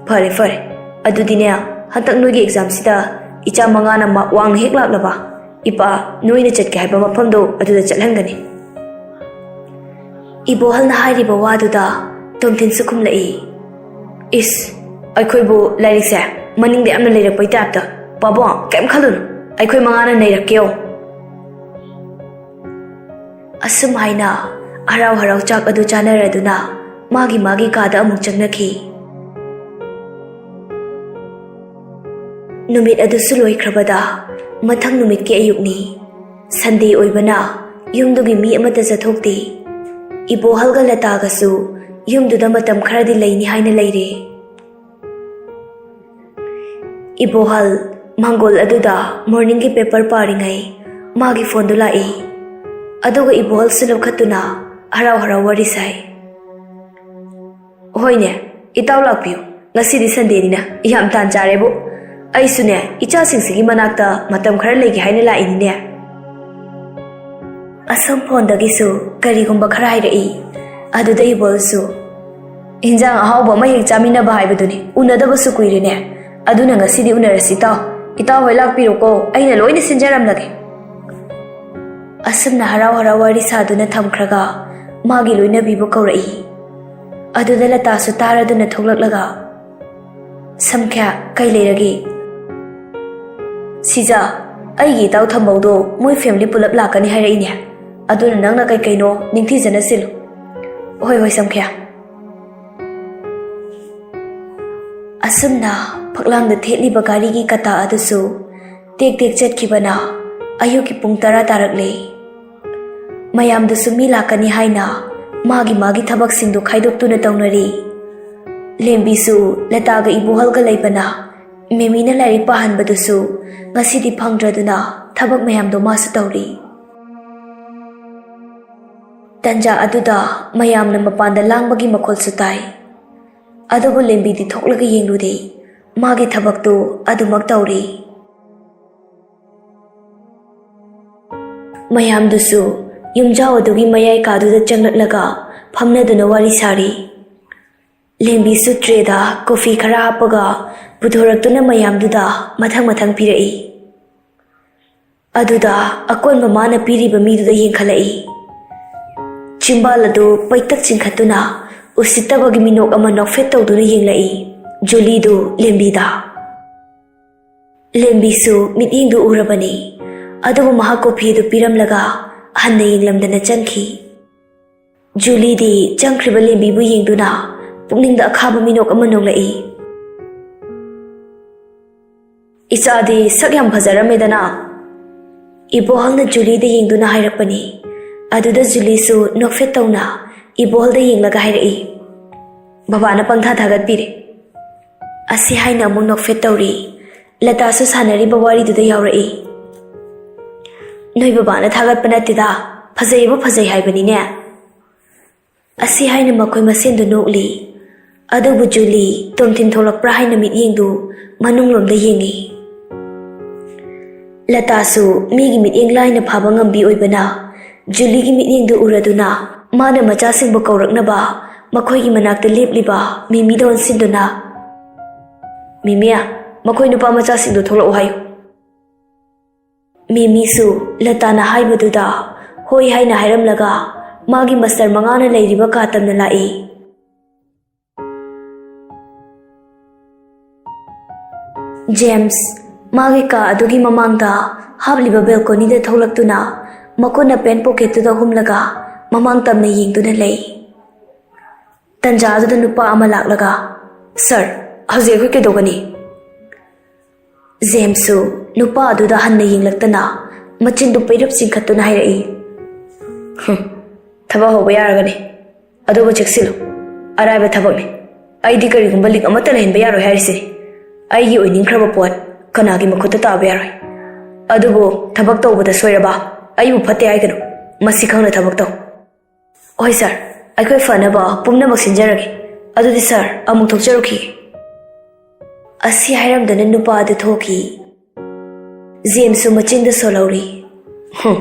ꯐꯔꯦ ꯐꯔꯦ꯫ ꯑꯗꯨꯗꯤꯅꯦ, ꯍꯟꯗꯛ ꯅꯣꯏꯒꯤ ꯑꯦꯛꯖꯥꯝꯁꯤꯗ ꯏꯆꯥ ꯃꯉꯥꯅ ꯃꯥꯔꯛ ꯋꯥꯡꯅ ꯍꯦꯛ ꯂꯥꯛꯂꯕ, ꯏꯄꯥ ꯅꯣꯏꯅ ꯆꯠꯀꯦ ꯍꯥꯏꯕ ꯃꯐꯝꯗꯣ ꯑꯗꯨꯗ ꯆꯠꯍꯟꯒꯅꯤ"꯫ ꯏꯕꯣꯍꯜꯅ ꯍꯥꯏꯔꯤꯕ ꯋꯥꯗꯨꯗ ꯇꯣꯝꯊꯤꯟꯁꯨ ꯈꯨꯝꯂꯛꯏ, "ꯏꯁ, ꯑꯩꯈꯣꯏꯕꯨ ꯂꯥꯏꯔꯤꯛꯁꯦ ꯃꯅꯤꯡꯗ ꯌꯥꯝꯅ ꯂꯩꯔꯛꯄꯩ ꯇꯥꯏꯞꯇ꯫ ꯄꯥꯕꯨꯡ, ꯀꯩꯝ ꯈꯜꯂꯨꯅꯨ, ꯑꯩꯈꯣꯏ ꯃꯉꯥꯅ ꯅꯩꯔꯛꯀꯦꯌꯣ"꯫ ꯑꯁꯨꯝ ꯍꯥꯏꯅ ꯍꯔꯥꯎ ꯍꯔꯥꯎ ꯆꯥꯛ ꯑꯗꯨ ꯆꯥꯅꯔꯗꯨꯅ ꯃꯥꯒꯤ ꯃꯥꯒꯤ ꯀꯥꯗ ꯑꯃꯨꯛ ꯆꯪꯅꯈꯤ꯫ ꯅꯨꯃꯤꯠ ꯑꯗꯨꯁꯨ ꯂꯣꯏꯈ꯭ꯔꯕꯗ ꯃꯊꯪ ꯅꯨꯃꯤꯠꯀꯤ ꯑꯌꯨꯛꯅꯤ꯫ ꯁꯟꯗꯦ ꯑꯣꯏꯕꯅ ꯌꯨꯝꯗꯨꯒꯤ ꯃꯤ ꯑꯃꯠꯇ ꯆꯠꯊꯣꯛꯇꯦ꯫ ꯏꯕꯣꯍꯜꯒ ꯂꯇꯥꯒꯁꯨ ꯌꯨꯝꯗꯨꯗ ꯃꯇꯝ ꯈꯔꯗꯤ ꯂꯩꯅꯤ ꯍꯥꯏꯅ ꯂꯩꯔꯦ꯫ ꯏꯕꯣꯍꯜ ꯃꯪꯒꯣꯜ ꯑꯗꯨꯗ ꯃꯣꯔꯅꯤꯡꯒꯤ ꯄꯦꯄꯔ ꯄꯥꯔꯤꯉꯩ ꯃꯥꯒꯤ ꯐꯣꯟꯗꯨ ꯂꯥꯛꯏ꯫ ꯑꯗꯨꯒ ꯏꯕꯣꯍꯜꯁꯨ ꯂꯧꯈꯠꯇꯨꯅ ꯍꯔꯥꯎ ꯍꯔꯥꯎ ꯋꯥꯔꯤ ꯁꯥꯏ꯫ "ꯍꯣꯏꯅꯦ, ꯏꯇꯥꯎ ꯂꯥꯛꯄꯤꯌꯨ, ꯉꯁꯤꯗꯤ ꯁꯟꯗꯦꯅꯤꯅ ꯌꯥꯝ ꯇꯥꯟ ꯆꯥꯔꯦꯕꯨ꯫ ꯑꯩꯁꯨꯅꯦ, ꯏꯆꯥꯁꯤꯡꯁꯤꯒꯤ ꯃꯅꯥꯛꯇ ꯃꯇꯝ ꯈꯔ ꯂꯩꯒꯦ ꯍꯥꯏꯅ ꯂꯥꯛꯏꯅꯤꯅꯦ꯫" ꯑꯁꯣꯝ ꯐꯣꯟꯗꯒꯤꯁꯨ ꯀꯔꯤꯒꯨꯝꯕ ꯈꯔ ꯍꯥꯏꯔꯛꯏ꯫ ꯑꯗꯨꯗ ꯏꯕꯣꯍꯜꯁꯨ, "ꯏꯟꯖꯥꯡ ꯑꯍꯥꯎꯕ ꯑꯃ ꯍꯦꯛ ꯆꯥꯃꯤꯟꯅꯕ ꯍꯥꯏꯕꯗꯨꯅꯤ, ꯎꯅꯗꯕꯁꯨ ꯀꯨꯏꯔꯦꯅꯦ꯫ ꯑꯗꯨꯅ ꯉꯁꯤꯗꯤ ꯎꯅꯔꯁꯤ ꯏꯇꯥꯎ꯫ ꯏꯇꯥꯎ ꯍꯣꯏ ꯂꯥꯛꯄꯤꯔꯣꯀꯣ, ꯑꯩꯅ ꯂꯣꯏꯅ ꯁꯤꯟꯖꯔꯝꯂꯒꯦ꯫" ꯑꯁꯨꯝꯅ ꯍꯔꯥꯎ ꯍꯔꯥꯎ ꯋꯥꯔꯤ ꯁꯥꯗꯨꯅ ꯊꯝꯈ꯭ꯔꯒ ꯃꯥꯒꯤ ꯂꯣꯏꯅꯕꯤꯕꯨ ꯀꯧꯔꯛꯏ꯫ ꯑꯗꯨꯗ ꯂꯇꯥꯁꯨ ꯇꯥꯔꯗꯨꯅ ꯊꯣꯛꯂꯛꯂꯒ, "ꯁꯝꯈ꯭ꯌꯥ, ꯀꯩ ꯂꯩꯔꯒꯦ?" "ꯁꯤꯖ, ꯑꯩꯒꯤ ꯏꯇꯥꯎ ꯊꯝꯕꯧꯗꯣ ꯃꯣꯏ ꯐꯦꯃꯤꯂꯤ ꯄꯨꯂꯞ ꯂꯥꯛꯀꯅꯤ ꯍꯥꯏꯔꯛꯏꯅꯦ꯫ ꯑꯗꯨꯅ ꯅꯪꯅ ꯀꯩ ꯀꯩꯅꯣ ꯅꯤꯡꯊꯤꯖꯅ ꯁꯤꯜꯂꯨ꯫" "ꯍꯣꯏ, ꯍꯣꯏ, ꯁꯝꯈ꯭ꯌꯥ꯫" ꯑꯁꯨꯝꯅ ꯐꯛꯂꯥꯡꯗ ꯊꯦꯠꯂꯤꯕ ꯒꯥꯔꯤꯒꯤ ꯀꯇꯥ ꯑꯗꯨꯁꯨ ꯇꯦꯛ ꯇꯦꯛ ꯆꯠꯈꯤꯕꯅ ꯑꯌꯨꯛꯀꯤ ꯄꯨꯡ ꯇꯔꯥ ꯇꯥꯔꯛꯂꯦ꯫ ꯃꯌꯥꯝꯗꯨꯁꯨ ꯃꯤ ꯂꯥꯛꯀꯅꯤ ꯍꯥꯏꯅ ꯃꯥꯒꯤ ꯃꯥꯒꯤ ꯊꯕꯛꯁꯤꯡꯗꯨ ꯈꯥꯏꯗꯣꯛꯇꯨꯅ ꯇꯧꯅꯔꯤ꯫ ꯂꯦꯝꯕꯤꯁꯨ ꯂꯇꯥꯒ ꯏꯕꯣꯍꯜꯒ ꯂꯩꯕꯅ ꯃꯦꯃꯤꯅ ꯂꯥꯏꯔꯤꯛ ꯄꯥꯍꯟꯕꯗꯨꯁꯨ ꯉꯁꯤꯗꯤ ꯐꯪꯗ꯭ꯔꯗꯨꯅ ꯊꯕꯛ ꯃꯌꯥꯝꯗꯣ ꯃꯥꯁꯨ ꯇꯧꯔꯤ꯫ ꯇꯟꯖꯥ ꯑꯗꯨꯗ ꯃꯌꯥꯝꯅ ꯃꯄꯥꯟꯗ ꯂꯥꯡꯕꯒꯤ ꯃꯈꯣꯜꯁꯨ ꯇꯥꯏ꯫ ꯑꯗꯨꯕꯨ ꯂꯦꯝꯕꯤꯗꯤ ꯊꯣꯛꯂꯒ ꯌꯦꯡꯂꯨꯗꯦ꯫ ꯃꯥꯒꯤ ꯊꯕꯛꯇꯨ ꯑꯗꯨꯃꯛ ꯇꯧꯔꯤ꯫ ꯃꯌꯥꯝꯗꯨꯁꯨ ꯌꯨꯝꯖꯥꯎ ꯑꯗꯨꯒꯤ ꯃꯌꯥꯏ ꯀꯥꯗꯨꯗ ꯆꯪꯂꯛꯂꯒ ꯐꯝꯅꯗꯨꯅ ꯋꯥꯔꯤ ꯁꯥꯔꯤ꯫ ꯂꯦꯝꯕꯤꯁꯨ ꯇ꯭ꯔꯦꯗ ꯀꯣꯐꯤ ꯈꯔ ꯍꯥꯞꯄꯒ ꯄꯨꯊꯣꯔꯛꯇꯨꯅ ꯃꯌꯥꯝꯗꯨꯗ ꯃꯊꯪ ꯃꯊꯪ ꯄꯤꯔꯛꯏ꯫ ꯑꯗꯨꯗ ꯑꯀꯣꯟꯕ ꯃꯥꯅ ꯄꯤꯔꯤꯕ ꯃꯤꯗꯨꯗ ꯌꯦꯡꯈꯠꯂꯛꯏ꯫ ꯆꯤꯝꯕꯥꯜ ꯑꯗꯨ ꯄꯩꯇꯛ ꯆꯤꯡꯈꯠꯇꯨꯅ ꯎꯁꯤꯠꯇꯕꯒꯤ ꯃꯤꯅꯣꯛ ꯑꯃ ꯅꯣꯛꯐꯦꯠ ꯇꯧꯗꯨꯅ ꯌꯦꯡꯂꯛꯏ꯫ ꯖꯨꯂꯤꯗꯨ ꯂꯦꯝꯕꯤꯗ꯫ ꯂꯦꯝꯕꯤꯁꯨ ꯃꯤꯠꯌꯦꯡꯗꯨ ꯎꯔꯕꯅꯤ꯫ ꯑꯗꯨꯕꯨ ꯃꯍꯥꯛ ꯀꯣꯐꯤꯗꯨ ꯄꯤꯔꯝꯂꯒ ꯍꯟꯅ ꯌꯦꯡꯂꯝꯗꯅ ꯆꯪꯈꯤ꯫ ꯖꯨꯂꯤꯗꯤ ꯆꯪꯈ꯭ꯔꯤꯕ ꯂꯦꯝꯕꯤꯕꯨ ꯌꯦꯡꯗꯨꯅ ꯄꯨꯛꯅꯤꯡꯗ ꯑꯈꯥꯕ ꯃꯤꯅꯣꯛ ꯑꯃ ꯅꯣꯛꯂꯛꯏ꯫ "ꯏꯆꯥꯗꯤ ꯁꯛ ꯌꯥꯝ ꯐꯖꯔꯝꯃꯦꯗꯅ?" ꯏꯕꯣꯍꯜꯅ ꯖꯨꯂꯤꯗ ꯌꯦꯡꯗꯨꯅ ꯍꯥꯏꯔꯛꯄꯅꯤ꯫ ꯑꯗꯨꯗ ꯖꯨꯂꯤꯁꯨ ꯅꯣꯛꯐꯦꯠ ꯇꯧꯅ ꯏꯕꯣꯍꯜꯗ ꯌꯦꯡꯂꯒ ꯍꯥꯏꯔꯛꯏ, "ꯕꯕꯥꯅ ꯄꯪꯊꯥ ꯊꯥꯒꯠꯄꯤꯔꯦ"꯫ ꯑꯁꯤ ꯍꯥꯏꯅ ꯑꯃꯨꯛ ꯅꯣꯛꯐꯦꯠ ꯇꯧꯔꯤ꯫ ꯂꯇꯥꯁꯨ ꯁꯥꯟꯅꯔꯤꯕ ꯋꯥꯔꯤꯗꯨꯗ ꯌꯥꯎꯔꯛꯏ꯫ "ꯅꯣꯏ ꯕꯕꯥꯅ ꯊꯥꯒꯠꯄ ꯅꯠꯇꯦꯗ, ꯐꯖꯩꯕꯨ ꯐꯖꯩ ꯍꯥꯏꯕꯅꯤꯅꯦ"꯫ ꯑꯁꯤ ꯍꯥꯏꯅ ꯃꯈꯣꯏ ꯃꯁꯦꯟꯗꯨ ꯅꯣꯛꯂꯤ꯫ ꯑꯗꯨꯕꯨ ꯖꯨꯂꯤ ꯇꯣꯝꯊꯤꯟ ꯊꯣꯛꯂꯛꯄ꯭ꯔꯥ ꯍꯥꯏꯅ ꯃꯤꯠꯌꯦꯡꯗꯨ ꯃꯅꯨꯡꯂꯣꯝꯗ ꯌꯦꯡꯉꯤ꯫ ꯂꯇꯥꯁꯨ ꯃꯤꯒꯤ ꯃꯤꯠꯌꯦꯡ ꯂꯥꯏꯅ ꯐꯥꯕ ꯉꯝꯕꯤ ꯑꯣꯏꯕꯅ, ꯖꯨꯂꯤꯒꯤ ꯃꯤꯠꯌꯦꯡꯗꯨ ꯎꯔꯗꯨꯅ ꯃꯥꯅ ꯃꯆꯥꯁꯤꯡꯕꯨ ꯀꯧꯔꯛꯅꯕ ꯃꯈꯣꯏꯒꯤ ꯃꯅꯥꯛꯇ ꯂꯦꯞꯂꯤꯕ ꯃꯤꯃꯤꯗ ꯑꯣꯟꯁꯤꯟꯗꯨꯅ, "ꯃꯤꯃꯤ, ꯃꯈꯣꯏ ꯅꯨꯄꯥ ꯃꯆꯥꯁꯤꯡꯗꯨ ꯊꯣꯛꯂꯛꯎ ꯍꯥꯏꯌꯨ"꯫ ꯃꯤꯃꯤꯁꯨ ꯂꯇꯥꯅ ꯍꯥꯏꯕꯗꯨꯗ ꯍꯣꯏ ꯍꯥꯏꯅ ꯍꯥꯏꯔꯝꯂꯒ ꯃꯥꯒꯤ ꯃꯁꯇꯔ ꯃꯉꯥꯅ ꯂꯩꯔꯤꯕ ꯀꯥ ꯇꯝꯅ ꯂꯥꯛꯏ꯫ ꯖꯦꯝꯁ ꯃꯥꯒꯤ ꯀꯥ ꯑꯗꯨꯒꯤ ꯃꯃꯥꯡꯗ ꯍꯥꯞꯂꯤꯕ ꯕꯦꯜꯀꯣꯅꯤꯗ ꯊꯣꯛꯂꯛꯇꯨꯅ ꯃꯈꯨꯠꯅ ꯄꯦꯟ ꯄꯣꯀꯦꯠꯇꯨꯗ ꯍꯨꯝꯂꯒ ꯃꯃꯥꯡ ꯇꯝꯅ ꯌꯦꯡꯗꯨꯅ ꯂꯩ꯫ ꯇꯟꯖꯥ ꯑꯗꯨꯗ ꯅꯨꯄꯥ ꯑꯃ ꯂꯥꯛꯂꯒ, "ꯁꯥꯔ, ꯍꯧꯖꯤꯛ ꯑꯩꯈꯣꯏ ꯀꯩꯗꯧꯒꯅꯤ?" ꯖꯦꯝꯁꯁꯨ ꯅꯨꯄꯥ ꯑꯗꯨꯗ ꯍꯟꯅ ꯌꯦꯡꯂꯛꯇꯅ ꯃꯆꯤꯟꯗꯨ ꯄꯩꯔꯞ ꯆꯤꯡꯈꯠꯇꯨꯅ ꯍꯥꯏꯔꯛꯏ, "ꯍꯨꯝ, ꯊꯕꯛ ꯍꯧꯕ ꯌꯥꯔꯒꯅꯤ꯫ ꯑꯗꯨꯒ ꯆꯦꯛꯁꯤꯜꯂꯨ, ꯑꯔꯥꯏꯕ ꯊꯕꯛꯅꯤ꯫ ꯑꯩꯗꯤ ꯀꯔꯤꯒꯨꯝꯕ ꯂꯤꯛ ꯑꯃꯠꯇ ꯂꯩꯍꯟꯕ ꯌꯥꯔꯣꯏ ꯍꯥꯏꯔꯤꯁꯤꯅꯤ꯫ ꯑꯩꯒꯤ ꯑꯣꯏꯅꯤꯡꯈ꯭ꯔꯕ ꯄꯣꯠ ꯀꯅꯥꯒꯤ ꯃꯈꯨꯠꯇ ꯇꯥꯕ ꯌꯥꯔꯣꯏ꯫ ꯑꯗꯨꯕꯨ ꯊꯕꯛ ꯇꯧꯕꯗ ꯁꯣꯏꯔꯕ ꯑꯩꯕꯨ ꯐꯠꯇꯦ ꯍꯥꯏꯒꯅꯨ꯫ ꯃꯁꯤ ꯈꯪꯅ ꯊꯕꯛ ꯇꯧ"꯫ "ꯍꯣꯏ ꯁꯥꯔ, ꯑꯩꯈꯣꯏ ꯐꯅꯕ ꯄꯨꯝꯅꯃꯛ ꯁꯤꯟꯖꯔꯒꯦ꯫ ꯑꯗꯨꯗꯤ ꯁꯥꯔ, ꯑꯃꯨꯛ ꯊꯣꯛꯆꯔꯨꯈꯤꯒꯦ"꯫ ꯑꯁꯤ ꯍꯥꯏꯔꯝꯗꯨꯅ ꯅꯨꯄꯥ ꯑꯗꯨ ꯊꯣꯛꯈꯤ꯫ ꯖꯦꯝꯁꯁꯨ ꯃꯆꯤꯟꯗ ꯁꯣꯜꯍꯧꯔꯤ, "ꯍꯨꯝ,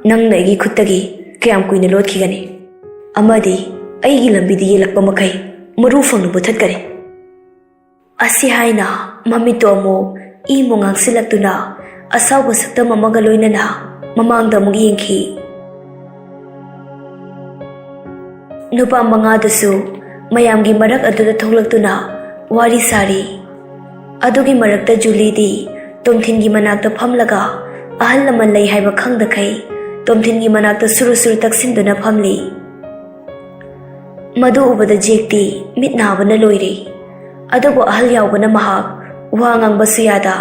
ꯅꯪꯅ ꯑꯩꯒꯤ ꯈꯨꯠꯇꯒꯤ ꯀꯌꯥꯝ ꯀꯨꯏꯅ ꯂꯣꯠꯈꯤꯒꯅꯤ? ꯑꯃꯗꯤ ꯑꯩꯒꯤ ꯂꯝꯕꯤꯗ ꯌꯦꯜꯂꯛꯄ ꯃꯈꯩ ꯃꯔꯨ ꯐꯪꯅ ꯃꯨꯊꯠꯀꯅꯤ"꯫ ꯑꯁꯤ ꯍꯥꯏꯅ ꯃꯃꯤꯠꯇꯨ ꯑꯃꯨꯛ ꯏꯃꯨ ꯉꯥꯡꯁꯤꯜꯂꯛꯇꯨꯅ ꯑꯁꯥꯎꯕ ꯁꯛꯇꯝ ꯑꯃꯒ ꯂꯣꯏꯅꯅ ꯃꯃꯥꯡꯗ ꯑꯃꯨꯛ ꯌꯦꯡꯈꯤ꯫ ꯅꯨꯄꯥ ꯃꯉꯥꯗꯨꯁꯨ ꯃꯌꯥꯝꯒꯤ ꯃꯔꯛ ꯑꯗꯨꯗ ꯊꯣꯛꯂꯛꯇꯨꯅ ꯋꯥꯔꯤ ꯁꯥꯔꯤ꯫ ꯑꯗꯨꯒꯤ ꯃꯔꯛꯇ ꯖꯨꯂꯤꯗꯤ ꯇꯣꯝꯊꯤꯟꯒꯤ ꯃꯅꯥꯛꯇ ꯐꯝꯂꯒ ꯑꯍꯜ ꯂꯃꯟ ꯂꯩ ꯍꯥꯏꯕ ꯈꯪꯗꯈꯩ ꯇꯣꯝꯊꯤꯟꯒꯤ ꯃꯅꯥꯛꯇ ꯁꯨꯔꯨ ꯁꯨꯔꯨ ꯇꯛꯁꯤꯟꯗꯨꯅ ꯐꯝꯂꯤ꯫ ꯃꯗꯨ ꯎꯕꯗ ꯖꯦꯛꯇꯤ ꯃꯤꯠ ꯅꯥꯕꯅ ꯂꯣꯏꯔꯦ꯫ ꯑꯗꯨꯕꯨ ꯑꯍꯜ ꯌꯥꯎꯕꯅ ꯃꯍꯥꯛ ꯋꯥ ꯉꯥꯡꯕꯁꯨ ꯌꯥꯗ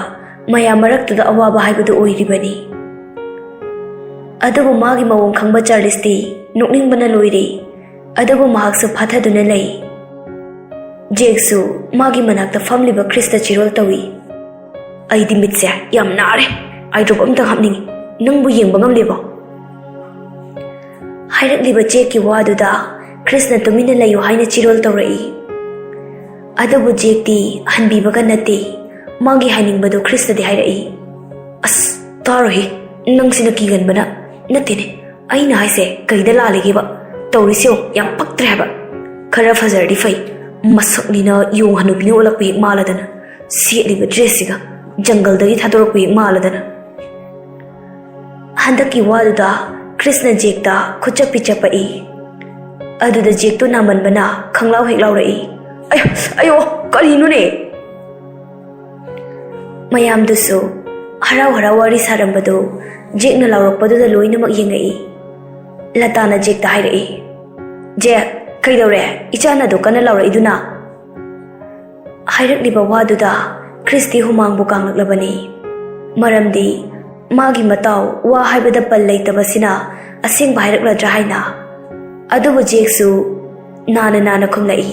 ꯃꯌꯥꯝ ꯃꯔꯛꯇꯨꯗ ꯑꯋꯥꯕ ꯍꯥꯏꯕꯗꯨ ꯑꯣꯏꯔꯤꯕꯅꯤ꯫ ꯑꯗꯨꯕꯨ ꯃꯥꯒꯤ ꯃꯑꯣꯡ ꯈꯪꯕ ꯆꯥꯔꯂꯤꯁꯇꯤ ꯅꯣꯛꯅꯤꯡꯕꯅ ꯂꯣꯏꯔꯦ꯫ ꯑꯗꯨꯕꯨ ꯃꯍꯥꯛꯁꯨ ꯐꯥꯊꯗꯨꯅ ꯂꯩ꯫ ꯖꯦꯛꯁꯨ ꯃꯥꯒꯤ ꯃꯅꯥꯛꯇ ꯐꯝꯂꯤꯕ ꯈ꯭ꯔꯤꯁꯇ ꯆꯤꯔꯣꯜ ꯇꯧꯏ꯫ "ꯑꯩꯗꯤ ꯃꯤꯠꯁꯦ ꯌꯥꯝ ꯅꯥꯔꯦ꯫ ꯑꯥꯏ ꯗ꯭ꯔꯣꯞ ꯑꯝꯇꯪ ꯍꯥꯞꯅꯤꯡꯉꯤ꯫ ꯅꯪꯕꯨ ꯌꯦꯡꯕ ꯉꯝꯂꯤꯕꯣ?" ꯍꯥꯏꯔꯛꯂꯤꯕ ꯖꯦꯛꯀꯤ ꯋꯥꯗꯨꯗ ꯈ꯭ꯔꯤꯁꯅ ꯇꯨꯃꯤꯟꯅ ꯂꯩꯌꯨ ꯍꯥꯏꯅ ꯆꯤꯔꯣꯜ ꯇꯧꯔꯛꯏ꯫ ꯑꯗꯨꯕꯨ ꯖꯦꯛꯇꯤ ꯍꯟꯕꯤꯕꯒ ꯅꯠꯇꯦ꯫ ꯃꯥꯒꯤ ꯍꯥꯏꯅꯤꯡꯕꯗꯨ ꯈ꯭ꯔꯤꯁꯅꯗꯤ ꯍꯥꯏꯔꯛꯏ꯫ "ꯑꯁ, ꯇꯥꯔꯣꯍꯦ, ꯅꯪꯁꯤꯅ ꯀꯤꯒꯟꯕꯅ꯫ ꯅꯠꯇꯦꯅꯦ, ꯑꯩꯅ ꯍꯥꯏꯁꯦ ꯀꯩꯗ ꯂꯥꯜꯂꯤꯒꯦꯕ? ꯇꯧꯔꯤꯁꯦ ꯌꯦꯡꯉꯣ, ꯌꯥꯝ ꯄꯛꯇ꯭ꯔꯦ ꯍꯥꯏꯕ꯫ ꯈꯔ ꯐꯖꯔꯗꯤ ꯐꯩ, ꯃꯁꯛꯅꯤꯅ ꯌꯣꯡ ꯍꯅꯨꯕꯤꯅ ꯑꯣꯜꯂꯛꯄ ꯍꯦꯛ ꯃꯥꯜꯂꯗꯅ, ꯁꯦꯠꯂꯤꯕ ꯗ꯭ꯔꯦꯁꯁꯤꯒ ꯖꯪꯒꯜꯗꯒꯤ ꯊꯥꯗꯣꯔꯛꯄ ꯍꯦꯛ ꯃꯥꯜꯂꯗꯅ꯫" ꯍꯟꯗꯛꯀꯤ ꯋꯥꯗꯨꯗ ꯈ꯭ꯔꯤꯁꯅ ꯖꯦꯛꯇ ꯈꯨꯠꯆꯞꯄꯤ ꯆꯞꯄꯛꯏ꯫ ꯑꯗꯨꯗ ꯖꯦꯛꯇꯨ ꯅꯥꯃꯟꯕꯅ ꯈꯪꯂꯥꯎ ꯍꯦꯛ ꯂꯥꯎꯔꯛꯏ꯫ "ꯑꯌꯣ, ꯑꯌꯣ, ꯀꯔꯤꯅꯣꯅꯦ?" ꯃꯌꯥꯝꯗꯨꯁꯨ ꯍꯔꯥꯎ ꯍꯔꯥꯎ ꯋꯥꯔꯤ ꯁꯥꯔꯝꯕꯗꯨ ꯖꯦꯛꯅ ꯂꯥꯎꯔꯛꯄꯗꯨꯗ ꯂꯣꯏꯅꯃꯛ ꯌꯦꯡꯉꯛꯏ꯫ ꯂꯇꯥꯅ ꯖꯦꯛꯇ ꯍꯥꯏꯔꯛꯏ, "ꯖꯦꯛ, ꯀꯩꯗꯧꯔꯦ? ꯏꯆꯥꯅ ꯑꯗꯨ ꯀꯟꯅ ꯂꯥꯎꯔꯛꯏꯗꯨꯅ?" ꯍꯥꯏꯔꯛꯂꯤꯕ ꯋꯥꯗꯨꯗ ꯈ꯭ꯔꯤꯁꯇꯤ ꯍꯨꯃꯥꯡꯕꯨ ꯀꯥꯡꯂꯛꯂꯕꯅꯤ꯫ ꯃꯔꯝꯗꯤ ꯃꯥꯒꯤ ꯃꯇꯥꯎ ꯋꯥ ꯍꯥꯏꯕꯗ ꯄꯜ ꯂꯩꯇꯕꯁꯤꯅ ꯑꯁꯦꯡꯕ ꯍꯥꯏꯔꯛꯂꯗ꯭ꯔꯥ ꯍꯥꯏꯅ꯫ ꯑꯗꯨꯕꯨ ꯖꯦꯛꯁꯨ ꯅꯥꯅ ꯅꯥꯅ ꯈꯨꯝꯂꯛꯏ,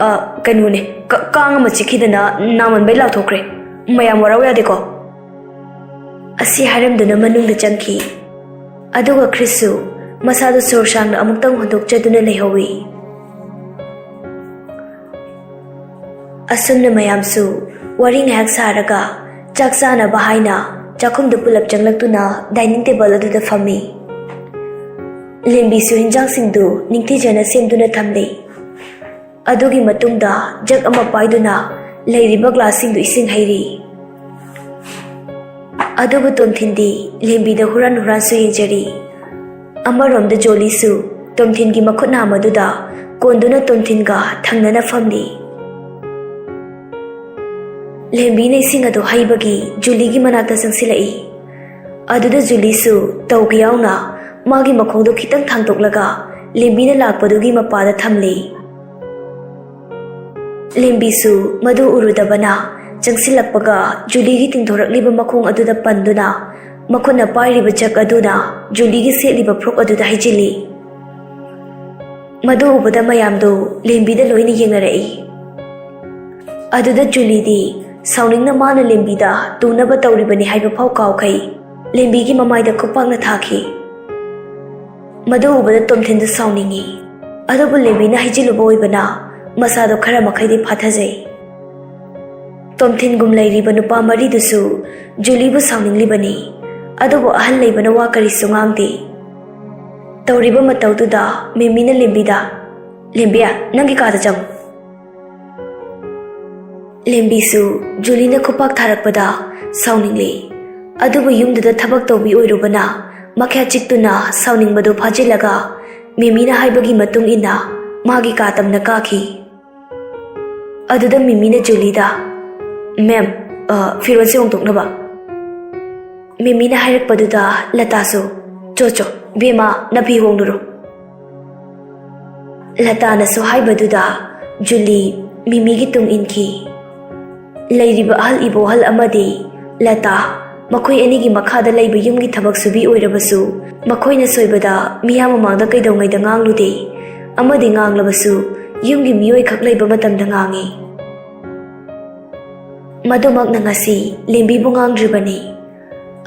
"ꯑ, ꯀꯩꯅꯣꯅꯦ, ꯀ-, ꯀꯥꯡ ꯑꯃ ꯆꯤꯛꯈꯤꯗꯅ ꯅꯥꯃꯟꯕꯩ ꯂꯥꯎꯊꯣꯛꯈ꯭ꯔꯦ꯫ ꯃꯌꯥꯝ ꯋꯥꯔꯧ ꯌꯥꯗꯦꯀꯣ?" ꯑꯁꯤ ꯍꯥꯏꯔꯝꯗꯨꯅ ꯃꯅꯨꯡꯗ ꯆꯪꯈꯤ꯫ ꯑꯗꯨꯒ ꯈ꯭ꯔꯤꯁꯁꯨ ꯃꯁꯥꯗꯨ ꯁꯣꯔ ꯁꯥꯡꯅ ꯑꯃꯨꯛꯇꯪ ꯍꯣꯟꯗꯣꯛꯆꯗꯨꯅ ꯂꯩꯍꯧꯏ꯫ ꯑꯁꯨꯝꯅ ꯃꯌꯥꯝꯁꯨ ꯋꯥꯔꯤ ꯉꯥꯏꯍꯥꯛ ꯁꯥꯔꯒ ꯆꯥꯛ ꯆꯥꯅꯕ ꯍꯥꯏꯅ ꯆꯥꯛꯈꯨꯝꯗꯨ ꯄꯨꯂꯞ ꯆꯪꯂꯛꯇꯨꯅ ꯗꯥꯏꯅꯤꯡ ꯇꯦꯕꯜ ꯑꯗꯨꯗ ꯐꯝꯃꯤ꯫ ꯂꯦꯝꯕꯤꯁꯨ ꯍꯤꯟꯖꯥꯡꯁꯤꯡꯗꯨ ꯅꯤꯡꯊꯤꯖꯅ ꯁꯦꯝꯗꯨꯅ ꯊꯝꯂꯤ꯫ ꯑꯗꯨꯒꯤ ꯃꯇꯨꯡꯗ ꯖꯛ ꯑꯃ ꯄꯥꯏꯗꯨꯅ ꯂꯩꯔꯤꯕ ꯒ꯭ꯂꯥꯁꯁꯤꯡꯗꯨ ꯏꯁꯤꯡ ꯍꯩꯔꯤ꯫ ꯑꯗꯨꯕꯨ ꯇꯣꯝꯊꯤꯟꯗꯤ ꯂꯦꯝꯕꯤꯗ ꯍꯨꯔꯥꯟ ꯍꯨꯔꯥꯟꯁꯨ ꯌꯦꯡꯖꯔꯤ꯫ ꯑꯃꯔꯣꯝꯗ ꯖꯣꯂꯤꯁꯨ ꯇꯣꯝꯊꯤꯟꯒꯤ ꯃꯈꯨꯠ ꯅꯥꯝꯃꯗꯨꯗ ꯀꯣꯟꯗꯨꯅ ꯇꯣꯝꯊꯤꯟꯒ ꯊꯪꯅꯅ ꯐꯝꯂꯤ꯫ ꯂꯦꯝꯕꯤꯅ ꯏꯁꯤꯡ ꯑꯗꯨ ꯍꯩꯕꯒꯤ ꯖꯨꯂꯤꯒꯤ ꯃꯅꯥꯛꯇ ꯆꯪꯁꯤꯜꯂꯛꯏ꯫ ꯑꯗꯨꯗ ꯖꯨꯂꯤꯁꯨ ꯇꯧꯒꯦ ꯌꯥꯎꯅ ꯃꯥꯒꯤ ꯃꯈꯣꯡꯗꯣ ꯈꯤꯇꯪ ꯊꯥꯡꯗꯣꯛꯂꯒ ꯂꯦꯝꯕꯤꯅ ꯂꯥꯛꯄꯗꯨꯒꯤ ꯃꯄꯥꯗ ꯊꯝꯂꯦ꯫ ꯂꯦꯝꯕꯤꯁꯨ ꯃꯗꯨ ꯎꯔꯨꯗꯕꯅ ꯆꯪꯁꯤꯜꯂꯛꯄꯒ ꯖꯨꯂꯤꯒꯤ ꯇꯤꯡꯊꯣꯔꯛꯂꯤꯕ ꯃꯈꯣꯡ ꯑꯗꯨꯗ ꯄꯟꯗꯨꯅ ꯃꯈꯨꯠꯅ ꯄꯥꯏꯔꯤꯕ ꯖꯛ ꯑꯗꯨꯅ ꯖꯨꯂꯤꯒꯤ ꯁꯦꯠꯂꯤꯕ ꯐ꯭ꯔꯣꯛ ꯑꯗꯨꯗ ꯍꯩꯖꯤꯜꯂꯤ꯫ ꯃꯗꯨ ꯎꯕꯗ ꯃꯌꯥꯝꯗꯨ ꯂꯦꯝꯕꯤꯗ ꯂꯣꯏꯅ ꯌꯦꯡꯅꯔꯛꯏ꯫ ꯑꯗꯨꯗ ꯖꯨꯂꯤꯗꯤ ꯁꯥꯎꯅꯤꯡꯅ ꯃꯥꯅ ꯂꯦꯝꯕꯤꯗ ꯇꯨꯅꯕ ꯇꯧꯔꯤꯕꯅꯤ ꯍꯥꯏꯕ ꯐꯥꯎ ꯀꯥꯎꯈꯩ ꯂꯦꯝꯕꯤꯒꯤ ꯃꯃꯥꯏꯗ ꯈꯨꯄꯥꯛꯅ ꯊꯥꯈꯤ꯫ ꯃꯗꯨ ꯎꯕꯗ ꯇꯣꯝꯊꯤꯟꯗꯨ ꯁꯥꯎꯅꯤꯡꯉꯤ꯫ ꯑꯗꯨꯕꯨ ꯂꯦꯝꯕꯤꯅ ꯍꯩꯖꯤꯜꯂꯨꯕ ꯑꯣꯏꯕꯅ ꯃꯁꯥꯗꯣ ꯈꯔ ꯃꯈꯩꯗꯤ ꯐꯥꯊꯖꯩ꯫ ꯇꯣꯝꯊꯤꯟꯒꯨꯝ ꯂꯩꯔꯤꯕ ꯅꯨꯄꯥ ꯃꯔꯤꯗꯨꯁꯨ ꯖꯨꯂꯤꯕꯨ ꯁꯥꯎꯅꯤꯡꯂꯤꯕꯅꯤ꯫ ꯑꯗꯨꯕꯨ ꯑꯍꯜ ꯂꯩꯕꯅ ꯋꯥ ꯀꯔꯤꯁꯨ ꯉꯥꯡꯗꯦ꯫ ꯇꯧꯔꯤꯕ ꯃꯇꯧꯗꯨꯗ ꯃꯦꯃꯤꯅ ꯂꯦꯝꯕꯤꯗ, "ꯂꯦꯝꯕꯤ, ꯅꯪꯒꯤ ꯀꯥꯗ ꯆꯪꯉꯨ꯫" ꯂꯦꯝꯕꯤꯁꯨ ꯖꯨꯂꯤꯅ ꯈꯨꯄꯥꯛ ꯊꯥꯔꯛꯄꯗ ꯁꯥꯎꯅꯤꯡꯂꯦ꯫ ꯑꯗꯨꯕꯨ ꯌꯨꯝꯗꯨꯗ ꯊꯕꯛ ꯇꯧꯕꯤ ꯑꯣꯏꯔꯨꯕꯅ ꯃꯈ꯭ꯌꯥ ꯆꯤꯛꯇꯨꯅ ꯁꯥꯎꯅꯤꯡꯕꯗꯨ ꯐꯥꯖꯤꯜꯂꯒ ꯃꯦꯃꯤꯅ ꯍꯥꯏꯕꯒꯤ ꯃꯇꯨꯡ ꯏꯟꯅ ꯃꯥꯒꯤ ꯀꯥ ꯇꯝꯅ ꯀꯥꯈꯤ꯫ ꯑꯗꯨꯗ ꯃꯦꯃꯤꯅ ꯖꯨꯂꯤꯗ, "ꯃꯦꯝ, ꯑ, ꯐꯤꯔꯣꯜꯁꯦ ꯍꯣꯡꯗꯣꯛꯅꯕ꯫" ꯃꯦꯃꯤꯅ ꯍꯥꯏꯔꯛꯄꯗꯨꯗ ꯂꯇꯥꯁꯨ, "ꯆꯣ ꯆꯣ, ꯕꯦꯝꯃ, ꯅꯐꯤ ꯍꯣꯡꯂꯨꯔꯣ꯫" ꯂꯇꯥꯅꯁꯨ ꯍꯥꯏꯕꯗꯨꯗ ꯖꯨꯂꯤ ꯃꯦꯃꯤꯒꯤ ꯇꯨꯡ ꯏꯟꯈꯤ꯫ ꯂꯩꯔꯤꯕ ꯑꯍꯜ ꯏꯕꯣꯍꯜ ꯑꯃꯗꯤ ꯂꯇꯥ, ꯃꯈꯣꯏ ꯑꯅꯤꯒꯤ ꯃꯈꯥꯗ ꯂꯩꯕ ꯌꯨꯝꯒꯤ ꯊꯕꯛ ꯁꯨꯕꯤ ꯑꯣꯏꯔꯕꯁꯨ, ꯃꯈꯣꯏꯅ ꯁꯣꯏꯕꯗ ꯃꯤꯌꯥꯝ ꯃꯃꯥꯡꯗ ꯀꯩꯗꯧꯉꯩꯗ ꯉꯥꯡꯂꯨꯗꯦ꯫ ꯑꯃꯗꯤ ꯉꯥꯡꯂꯕꯁꯨ ꯌꯨꯝꯒꯤ ꯃꯤꯑꯣꯏ ꯈꯛ ꯂꯩꯕ ꯃꯇꯝꯗ ꯉꯥꯡꯉꯤ꯫ ꯃꯗꯨꯃꯛꯅ ꯉꯁꯤ ꯂꯦꯝꯕꯤꯕꯨ ꯉꯥꯡꯗ꯭ꯔꯤꯕꯅꯤ꯫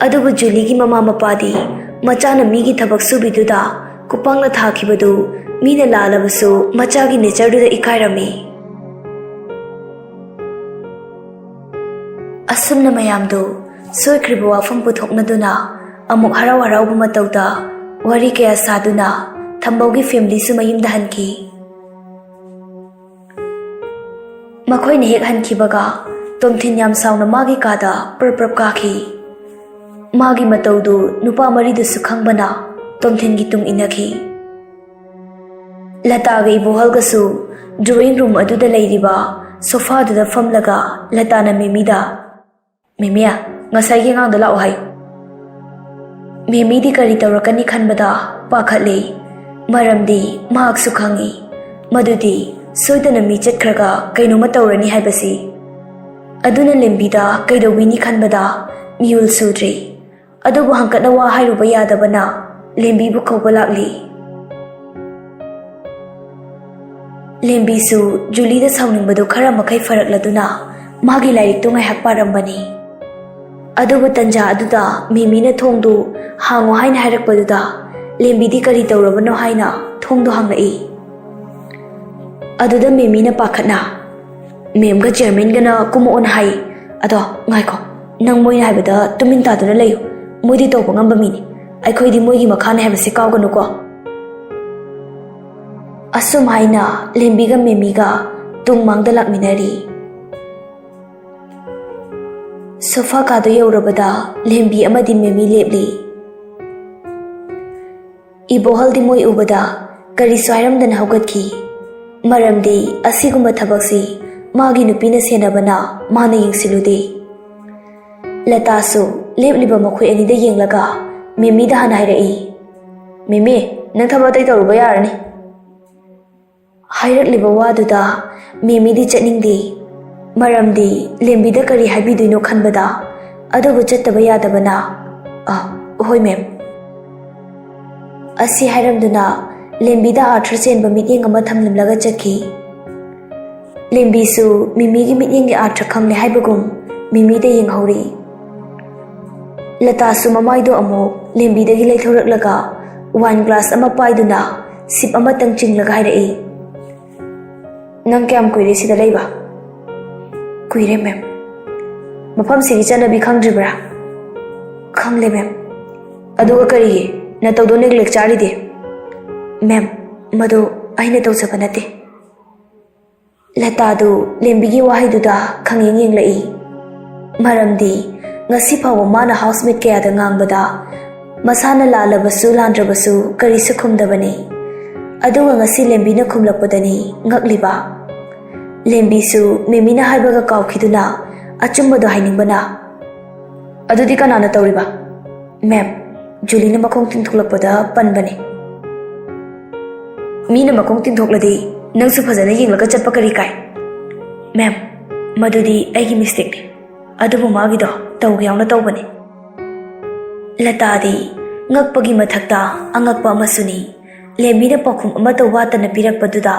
ꯑꯗꯨꯕꯨ ꯖꯨꯂꯤꯒꯤ ꯃꯃꯥ ꯃꯄꯥꯗꯤ ꯃꯆꯥꯅ ꯃꯤꯒꯤ ꯊꯕꯛ ꯁꯨꯕꯤꯗꯨꯗ ꯈꯨꯄꯥꯛꯅ ꯊꯥꯈꯤꯕꯗꯨ ꯃꯤꯅ ꯂꯥꯜꯂꯕꯁꯨ ꯃꯆꯥꯒꯤ ꯅꯦꯆꯔꯗꯨꯗ ꯏꯀꯥꯏꯔꯝꯃꯤ꯫ ꯑꯁꯨꯝꯅ ꯃꯌꯥꯝꯗꯨ ꯁꯣꯏꯈ꯭ꯔꯤꯕ ꯋꯥꯐꯝ ꯄꯨꯊꯣꯛꯅꯗꯨꯅ ꯑꯃꯨꯛ ꯍꯔꯥꯎ ꯍꯔꯥꯎꯕ ꯃꯇꯧꯗ ꯋꯥꯔꯤ ꯀꯌꯥ ꯁꯥꯗꯨꯅ ꯊꯝꯕꯧꯒꯤ ꯐꯦꯃꯤꯂꯤꯁꯨ ꯃꯌꯨꯝꯗ ꯍꯟꯈꯤ꯫ ꯃꯈꯣꯏꯅ ꯍꯦꯛ ꯍꯟꯈꯤꯕꯒ ꯇꯣꯝꯊꯤꯟ ꯌꯥꯝ ꯁꯥꯎꯅ ꯃꯥꯒꯤ ꯀꯥꯗ ꯄ꯭ꯔꯞ ꯄ꯭ꯔꯞ ꯀꯥꯈꯤ꯫ ꯃꯥꯒꯤ ꯃꯇꯧꯗꯨ ꯅꯨꯄꯥ ꯃꯔꯤꯗꯨꯁꯨ ꯈꯪꯕꯅ ꯇꯣꯝꯊꯤꯟꯒꯤ ꯇꯨꯡ ꯏꯟꯅꯈꯤ꯫ ꯂꯇꯥꯒ ꯏꯕꯣꯍꯜꯒꯁꯨ ꯗ꯭ꯔꯣꯌꯤꯡ ꯔꯨꯝ ꯑꯗꯨꯗ ꯂꯩꯔꯤꯕ ꯁꯣꯐꯥꯗꯨꯗ ꯐꯝꯂꯒ ꯂꯇꯥꯅ ꯃꯦꯃꯤꯗ, "ꯃꯦꯃꯤ, ꯉꯁꯥꯏꯒꯤ ꯑꯉꯥꯡꯗꯣ ꯂꯥꯛꯑꯣ ꯍꯥꯏꯌꯨ꯫" ꯃꯦꯃꯤꯗꯤ ꯀꯔꯤ ꯇꯧꯔꯛꯀꯅꯤ ꯈꯟꯕꯗ ꯄꯥꯈꯠꯂꯤ꯫ ꯃꯔꯝꯗꯤ ꯃꯍꯥꯛꯁꯨ ꯈꯪꯏ ꯃꯗꯨꯗꯤ ꯁꯣꯏꯗꯅ ꯃꯤ ꯆꯠꯈ꯭ꯔꯒ ꯀꯩꯅꯣꯝꯃ ꯇꯧꯔꯅꯤ ꯍꯥꯏꯕꯁꯤ꯫ ꯑꯗꯨꯅ ꯂꯦꯝꯕꯤꯗ ꯀꯩꯗꯧꯕꯤꯅꯤ ꯈꯟꯕꯗ ꯃꯤꯍꯨꯜ ꯁꯨꯗ꯭ꯔꯤ꯫ ꯑꯗꯨꯕꯨ ꯍꯪꯀꯠꯅ ꯋꯥ ꯍꯥꯏꯔꯨꯕ ꯌꯥꯗꯕꯅ ꯂꯦꯝꯕꯤꯕꯨ ꯀꯧꯕ ꯂꯥꯛꯂꯤ꯫ ꯂꯦꯝꯕꯤꯁꯨ ꯖꯨꯂꯤꯗ ꯁꯥꯎꯅꯤꯡꯕꯗꯨ ꯈꯔ ꯃꯈꯩ ꯐꯔꯛꯂꯗꯨꯅ ꯃꯥꯒꯤ ꯂꯥꯏꯔꯤꯛꯇꯨ ꯉꯥꯏꯍꯥꯛ ꯄꯥꯔꯝꯕꯅꯤ꯫ ꯑꯗꯨꯕꯨ ꯇꯟꯖꯥ ꯑꯗꯨꯗ ꯃꯦꯃꯤꯅ ꯊꯣꯡꯗꯨ ꯍꯥꯡꯉꯨ ꯍꯥꯏꯅ ꯍꯥꯏꯔꯛꯄꯗꯨꯗ ꯂꯦꯝꯕꯤꯗꯤ ꯀꯔꯤ ꯇꯧꯔꯕꯅꯣ ꯍꯥꯏꯅ ꯊꯣꯡꯗꯨ ꯍꯥꯡꯂꯛꯏ꯫ ꯑꯗꯨꯗ ꯃꯦꯃꯤꯅ ꯄꯥꯈꯠꯅ, "ꯃꯦꯝꯒ ꯆꯤꯌꯔꯃꯦꯟꯒꯅ ꯀꯨꯝꯃꯛꯑꯣꯅ ꯍꯥꯏ꯫ ꯑꯗꯣ ꯉꯥꯏꯈꯣ, ꯅꯪ ꯃꯣꯏꯅ ꯍꯥꯏꯕꯗ ꯇꯨꯃꯤꯟ ꯇꯥꯗꯨꯅ ꯂꯩꯌꯨ꯫ ꯃꯣꯏꯗꯤ ꯇꯧꯕ ꯉꯝꯕ ꯃꯤꯅꯤ꯫ ꯑꯩꯈꯣꯏꯗꯤ ꯃꯣꯏꯒꯤ ꯃꯈꯥꯅꯦ ꯍꯥꯏꯕꯁꯦ ꯀꯥꯎꯒꯅꯨꯀꯣ꯫" ꯑꯁꯨꯝ ꯍꯥꯏꯅ ꯂꯦꯝꯕꯤꯒ ꯃꯦꯃꯤꯒ ꯇꯨꯡ ꯃꯥꯡꯗ ꯂꯥꯛꯃꯤꯟꯅꯔꯤ꯫ ꯁꯣꯐꯥ ꯀꯥꯗ ꯌꯧꯔꯕꯗ ꯂꯦꯝꯕꯤ ꯑꯃꯗꯤ ꯃꯦꯃꯤ ꯂꯦꯞꯂꯤ꯫ ꯏꯕꯣꯍꯜꯗꯤ ꯃꯣꯏ ꯎꯕꯗ ꯀꯔꯤꯁꯨ ꯍꯥꯏꯔꯝꯗꯅ ꯍꯧꯒꯠꯈꯤ꯫ ꯃꯔꯝꯗꯤ ꯑꯁꯤꯒꯨꯝꯕ ꯊꯕꯛꯁꯤ ꯃꯥꯒꯤ ꯅꯨꯄꯤꯅ ꯁꯦꯟꯅꯕꯅ ꯃꯥꯅ ꯌꯦꯡꯁꯤꯜꯂꯨꯗꯦ꯫ ꯂꯇꯥꯁꯨ ꯂꯦꯞꯂꯤꯕ ꯃꯈꯣꯏ ꯑꯅꯤꯗ ꯌꯦꯡꯂꯒ ꯃꯦꯃꯤꯗ ꯍꯥꯟꯅ ꯍꯥꯏꯔꯛꯏ, "ꯃꯦꯃꯤ, ꯅꯪ ꯊꯕꯛ ꯑꯇꯩ ꯇꯧꯔꯨꯕ ꯌꯥꯔꯅꯤ꯫" ꯍꯥꯏꯔꯛꯂꯤꯕ ꯋꯥꯗꯨꯗ ꯃꯦꯃꯤꯗꯤ ꯆꯠꯅꯤꯡꯗꯦ꯫ ꯃꯔꯝꯗꯤ ꯂꯦꯝꯕꯤꯗ ꯀꯔꯤ ꯍꯥꯏꯕꯤꯗꯣꯏꯅꯣ ꯈꯟꯕꯗ, ꯑꯗꯨꯕꯨ ꯆꯠꯇꯕ ꯌꯥꯗꯕꯅ, "ꯑ, ꯍꯣꯏ ꯃꯦꯝ꯫" ꯑꯁꯤ ꯍꯥꯏꯔꯝꯗꯨꯅ ꯂꯦꯝꯕꯤꯗ ꯑꯥꯔꯊ ꯆꯦꯟꯕ ꯃꯤꯠꯌꯦꯡ ꯑꯃ ꯊꯝꯂꯝꯂꯒ ꯆꯠꯈꯤ꯫ ꯂꯦꯝꯕꯤꯁꯨ ꯃꯦꯃꯤꯒꯤ ꯃꯤꯠꯌꯦꯡꯒꯤ ꯑꯥꯔꯊ ꯈꯪꯂꯦ ꯍꯥꯏꯕꯒꯨꯝ ꯃꯦꯃꯤꯗ ꯌꯦꯡꯍꯧꯔꯤ꯫ ꯂꯇꯥꯁꯨ ꯃꯃꯥꯏꯗꯣ ꯑꯃꯨꯛ ꯂꯦꯝꯕꯤꯗꯒꯤ ꯂꯩꯊꯣꯔꯛꯂꯒ ꯋꯥꯏꯟ ꯒ꯭ꯂꯥꯁ ꯑꯃ ꯄꯥꯏꯗꯨꯅ ꯁꯤꯞ ꯑꯃꯇꯪ ꯆꯤꯡꯂꯒ ꯍꯥꯏꯔꯛꯏ, "ꯅꯪ ꯀꯌꯥꯝ ꯀꯨꯏꯔꯦ ꯁꯤꯗ ꯂꯩꯕ?" "ꯀꯨꯏꯔꯦ ꯃꯦꯝ꯫" "ꯃꯐꯝꯁꯤꯒꯤ ꯆꯠꯅꯕꯤ ꯈꯪꯗ꯭ꯔꯤꯕ꯭ꯔꯥ?" "ꯈꯪꯂꯦ ꯃꯦꯝ꯫" "ꯑꯗꯨꯒ ꯀꯔꯤꯒꯤ ꯅꯇꯧꯗꯣ ꯅꯦꯒ꯭ꯂꯦꯛ ꯆꯥꯔꯤꯗꯤ?" "ꯃꯦꯝ, ꯃꯗꯨ ꯑꯩꯅ ꯇꯧꯖꯕ ꯅꯠꯇꯦ꯫" ꯂꯇꯥꯗꯨ ꯂꯦꯝꯕꯤꯒꯤ ꯋꯥꯍꯩꯗꯨꯗ ꯈꯪꯌꯦꯡ ꯌꯦꯡꯂꯛꯏ꯫ ꯃꯔꯝꯗꯤ ꯉꯁꯤ ꯐꯥꯎꯕ ꯃꯥꯅ ꯍꯥꯎꯁꯃꯦꯠ ꯀꯌꯥꯗ ꯉꯥꯡꯕꯗ ꯃꯁꯥꯅ ꯂꯥꯜꯂꯕꯁꯨ ꯂꯥꯟꯗ꯭ꯔꯕꯁꯨ ꯀꯔꯤꯁꯨ ꯈꯨꯝꯗꯕꯅꯤ꯫ ꯑꯗꯨꯒ ꯉꯁꯤ ꯂꯦꯝꯕꯤꯅ ꯈꯨꯝꯂꯛꯄꯗꯅꯤ ꯉꯛꯂꯤꯕ꯫ ꯂꯦꯝꯕꯤꯁꯨ ꯃꯦꯃꯤꯅ ꯍꯥꯏꯕꯒ ꯀꯥꯎꯈꯤꯗꯨꯅ ꯑꯆꯨꯝꯕꯗꯣ ꯍꯥꯏꯅꯤꯡꯕꯅ, "ꯑꯗꯨꯗꯤ ꯀꯅꯥꯅ ꯇꯧꯔꯤꯕ?" "ꯃꯦꯝ, ꯖꯨꯂꯤꯅ ꯃꯈꯣꯡ ꯇꯤꯡꯊꯣꯛꯂꯛꯄꯗ ꯄꯟꯕꯅꯦ꯫ "ꯃꯤꯅ ꯃꯈꯣꯡ ꯇꯤꯡꯊꯣꯛꯂꯗꯤ ꯅꯪꯁꯨ ꯐꯖꯅ ꯌꯦꯡꯂꯒ ꯆꯠꯄ ꯀꯔꯤ ꯀꯥꯏ?" "ꯃꯦꯝ, ꯃꯗꯨꯗꯤ ꯑꯩꯒꯤ ꯃꯤꯁꯇꯦꯛꯅꯤ, ꯑꯗꯨꯕꯨ ꯃꯥꯒꯤꯗꯣ ꯇꯧꯒꯦ ꯌꯥꯎꯅ ꯇꯧꯕꯅꯤ꯫" ꯂꯇꯥꯗꯤ ꯉꯛꯄꯒꯤ ꯃꯊꯛꯇ ꯑꯉꯛꯄ ꯑꯃꯁꯨꯅꯤ꯫ ꯂꯦꯝꯕꯤꯅ ꯄꯥꯎꯈꯨꯝ ꯑꯃꯠꯇ ꯋꯥꯠꯇꯅ ꯄꯤꯔꯛꯄꯗꯨꯗ,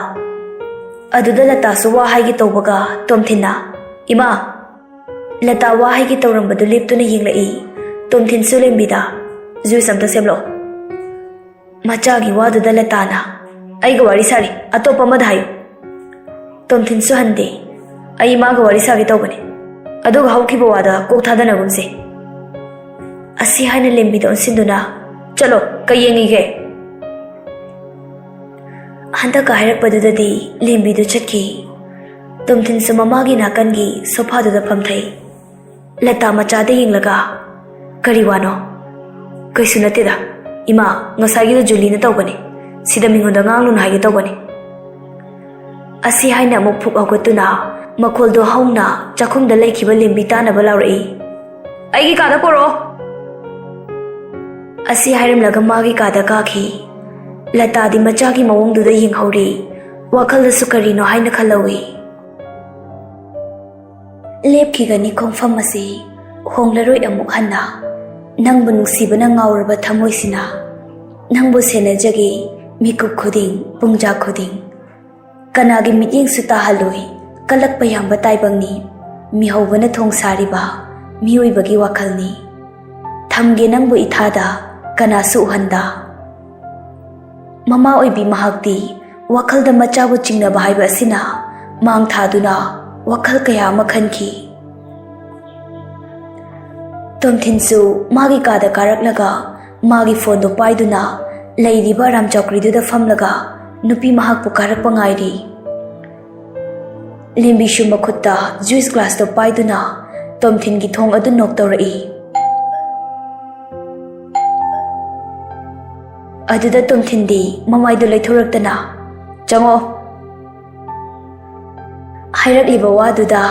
ꯑꯗꯨꯗ ꯂꯇꯥꯁꯨ ꯋꯥ ꯍꯥꯏꯒꯦ ꯇꯧꯕꯒ ꯇꯣꯝꯊꯤꯟꯅ, "ꯏꯃꯥ!" ꯂꯇꯥ ꯋꯥ ꯍꯥꯏꯒꯦ ꯇꯧꯔꯝꯕꯗꯨ ꯂꯦꯞꯇꯨꯅ ꯌꯦꯡꯂꯛꯏ꯫ ꯇꯣꯝꯊꯤꯟꯁꯨ ꯂꯦꯝꯕꯤꯗ ꯖꯨꯏꯁ ꯑꯝꯇ ꯁꯦꯝꯂꯛꯑꯣ꯫ ꯃꯆꯥꯒꯤ ꯋꯥꯗꯨꯗ ꯂꯇꯥꯅ, "ꯑꯩꯒ ꯋꯥꯔꯤ ꯁꯥꯔꯤ, ꯑꯇꯣꯞꯄ ꯑꯃꯗ ꯍꯥꯏꯌꯨ꯫" ꯇꯣꯝꯊꯤꯟꯁꯨ ꯍꯟꯗꯦ꯫ "ꯑꯩ ꯃꯥꯒ ꯋꯥꯔꯤ ꯁꯥꯒꯦ ꯇꯧꯕꯅꯦ, ꯑꯗꯨꯒ ꯍꯧꯈꯤꯕ ꯋꯥꯗ ꯀꯣꯛ ꯊꯥꯗꯅꯒꯨꯝꯁꯦ꯫" ꯑꯁꯤ ꯍꯥꯏꯅ ꯂꯦꯝꯕꯤꯗ ꯑꯣꯟꯁꯤꯟꯗꯨꯅ, "ꯆꯠꯂꯣ, ꯀꯩ ꯌꯦꯡꯉꯤꯒꯦ?" ꯍꯟꯗꯛꯀ ꯍꯥꯏꯔꯛꯄꯗꯨꯗꯗꯤ ꯂꯦꯝꯕꯤꯗꯨ ꯆꯠꯈꯤ꯫ ꯇꯣꯝꯊꯤꯟꯁꯨ ꯃꯃꯥꯒꯤ ꯅꯥꯀꯟꯒꯤ ꯁꯣꯐꯥꯗꯨꯗ ꯐꯝꯊꯩ꯫ ꯂꯇꯥ ꯃꯆꯥꯗ ꯌꯦꯡꯂꯒ, "ꯀꯔꯤ ꯋꯥꯅꯣ?" "ꯀꯩꯁꯨ ꯅꯠꯇꯦꯗ, ꯏꯃꯥ, ꯉꯁꯥꯏꯒꯤꯗꯣ ꯖꯨꯂꯤꯅ ꯇꯧꯕꯅꯤ꯫ ꯁꯤꯗ ꯃꯤꯉꯣꯟꯗ ꯉꯥꯡꯂꯨꯅꯨ ꯍꯥꯏꯒꯦ ꯇꯧꯕꯅꯤ꯫" ꯑꯁꯤ ꯍꯥꯏꯅ ꯑꯃꯨꯛ ꯐꯨꯛ ꯍꯧꯒꯠꯇꯨꯅ ꯃꯈꯣꯜꯗꯣ ꯍꯧꯅ ꯆꯥꯛꯈꯨꯝꯗ ꯂꯩꯈꯤꯕ ꯂꯦꯝꯕꯤ ꯇꯥꯅꯕ ꯂꯥꯎꯔꯛꯏ, "ꯑꯩꯒꯤ ꯀꯥꯗ ꯄꯨꯔꯛꯑꯣ!" ꯑꯁꯤ ꯍꯥꯏꯔꯝꯂꯒ ꯃꯥꯒꯤ ꯀꯥꯗ ꯀꯥꯈꯤ꯫ ꯂꯇꯥꯗꯤ ꯃꯆꯥꯒꯤ ꯃꯑꯣꯡꯗꯨꯗ ꯌꯦꯡꯍꯧꯔꯤ꯫ ꯋꯥꯈꯜꯗꯁꯨ ꯀꯔꯤꯅꯣ ꯍꯥꯏꯅ ꯈꯜꯍꯧꯏ꯫ "ꯂꯦꯞꯈꯤꯒꯅꯤ ꯈꯣꯡꯐꯝ ꯑꯁꯤ ꯍꯣꯡꯂꯔꯣꯏ ꯑꯃꯨꯛ ꯍꯟꯅ꯫ ꯅꯪꯕꯨ ꯅꯨꯡꯁꯤꯕꯅ ꯉꯥꯎꯔꯕ ꯊꯃꯣꯏꯁꯤꯅ ꯅꯪꯕꯨ ꯁꯦꯟꯅꯖꯒꯦ ꯃꯤꯀꯨꯞ ꯈꯨꯗꯤꯡ, ꯄꯨꯡꯖꯥ ꯈꯨꯗꯤꯡ꯫ ꯀꯅꯥꯒꯤ ꯃꯤꯠꯌꯦꯡꯁꯨ ꯇꯥꯍꯜꯂꯣꯏ, ꯀꯜꯂꯛꯄ ꯌꯥꯝꯕ ꯇꯥꯏꯕꯪꯅꯤ꯫ ꯃꯤꯍꯧꯕꯅ ꯊꯣꯡ ꯁꯥꯔꯤꯕ ꯃꯤꯑꯣꯏꯕꯒꯤ ꯋꯥꯈꯜꯅꯤ꯫ ꯊꯝꯒꯦ ꯅꯪꯕꯨ ꯏꯊꯥꯗ, ꯀꯅꯥꯁꯨ ꯎꯍꯟꯗ꯫" ꯃꯃꯥ ꯑꯣꯏꯕꯤ ꯃꯍꯥꯛꯇꯤ ꯋꯥꯈꯜꯗ ꯃꯆꯥꯕꯨ ꯆꯤꯡꯅꯕ ꯍꯥꯏꯕ ꯑꯁꯤꯅ ꯃꯥꯡ ꯊꯥꯗꯨꯅ ꯋꯥꯈꯜ ꯀꯌꯥ ꯑꯃ ꯈꯟꯈꯤ꯫ ꯇꯣꯝꯊꯤꯟꯁꯨ ꯃꯥꯒꯤ ꯀꯥꯗ ꯀꯥꯔꯛꯂꯒ ꯃꯥꯒꯤ ꯐꯣꯟꯗꯨ ꯄꯥꯏꯗꯨꯅ ꯂꯩꯔꯤꯕ ꯑꯔꯥꯝ ꯆꯧꯀ꯭ꯔꯤꯗꯨꯗ ꯐꯝꯂꯒ ꯅꯨꯄꯤ ꯃꯍꯥꯛꯄꯨ ꯀꯥꯔꯛꯄ ꯉꯥꯏꯔꯤ꯫ ꯂꯦꯝꯕꯤꯁꯨ ꯃꯈꯨꯠꯇ ꯖꯨꯏꯁ ꯒ꯭ꯂꯥꯁꯇꯨ ꯄꯥꯏꯗꯨꯅ ꯇꯣꯝꯊꯤꯟꯒꯤ ꯊꯣꯡ ꯑꯗꯨ ꯅꯣꯛ ꯇꯧꯔꯛꯏ꯫ ꯑꯗꯨꯗ ꯇꯣꯝꯊꯤꯟꯗꯤ ꯃꯃꯥꯏꯗꯨ ꯂꯩꯊꯣꯔꯛꯇꯅ, "ꯆꯪꯉꯣ!" ꯍꯥꯏꯔꯛꯂꯤꯕ ꯋꯥꯗꯨꯗ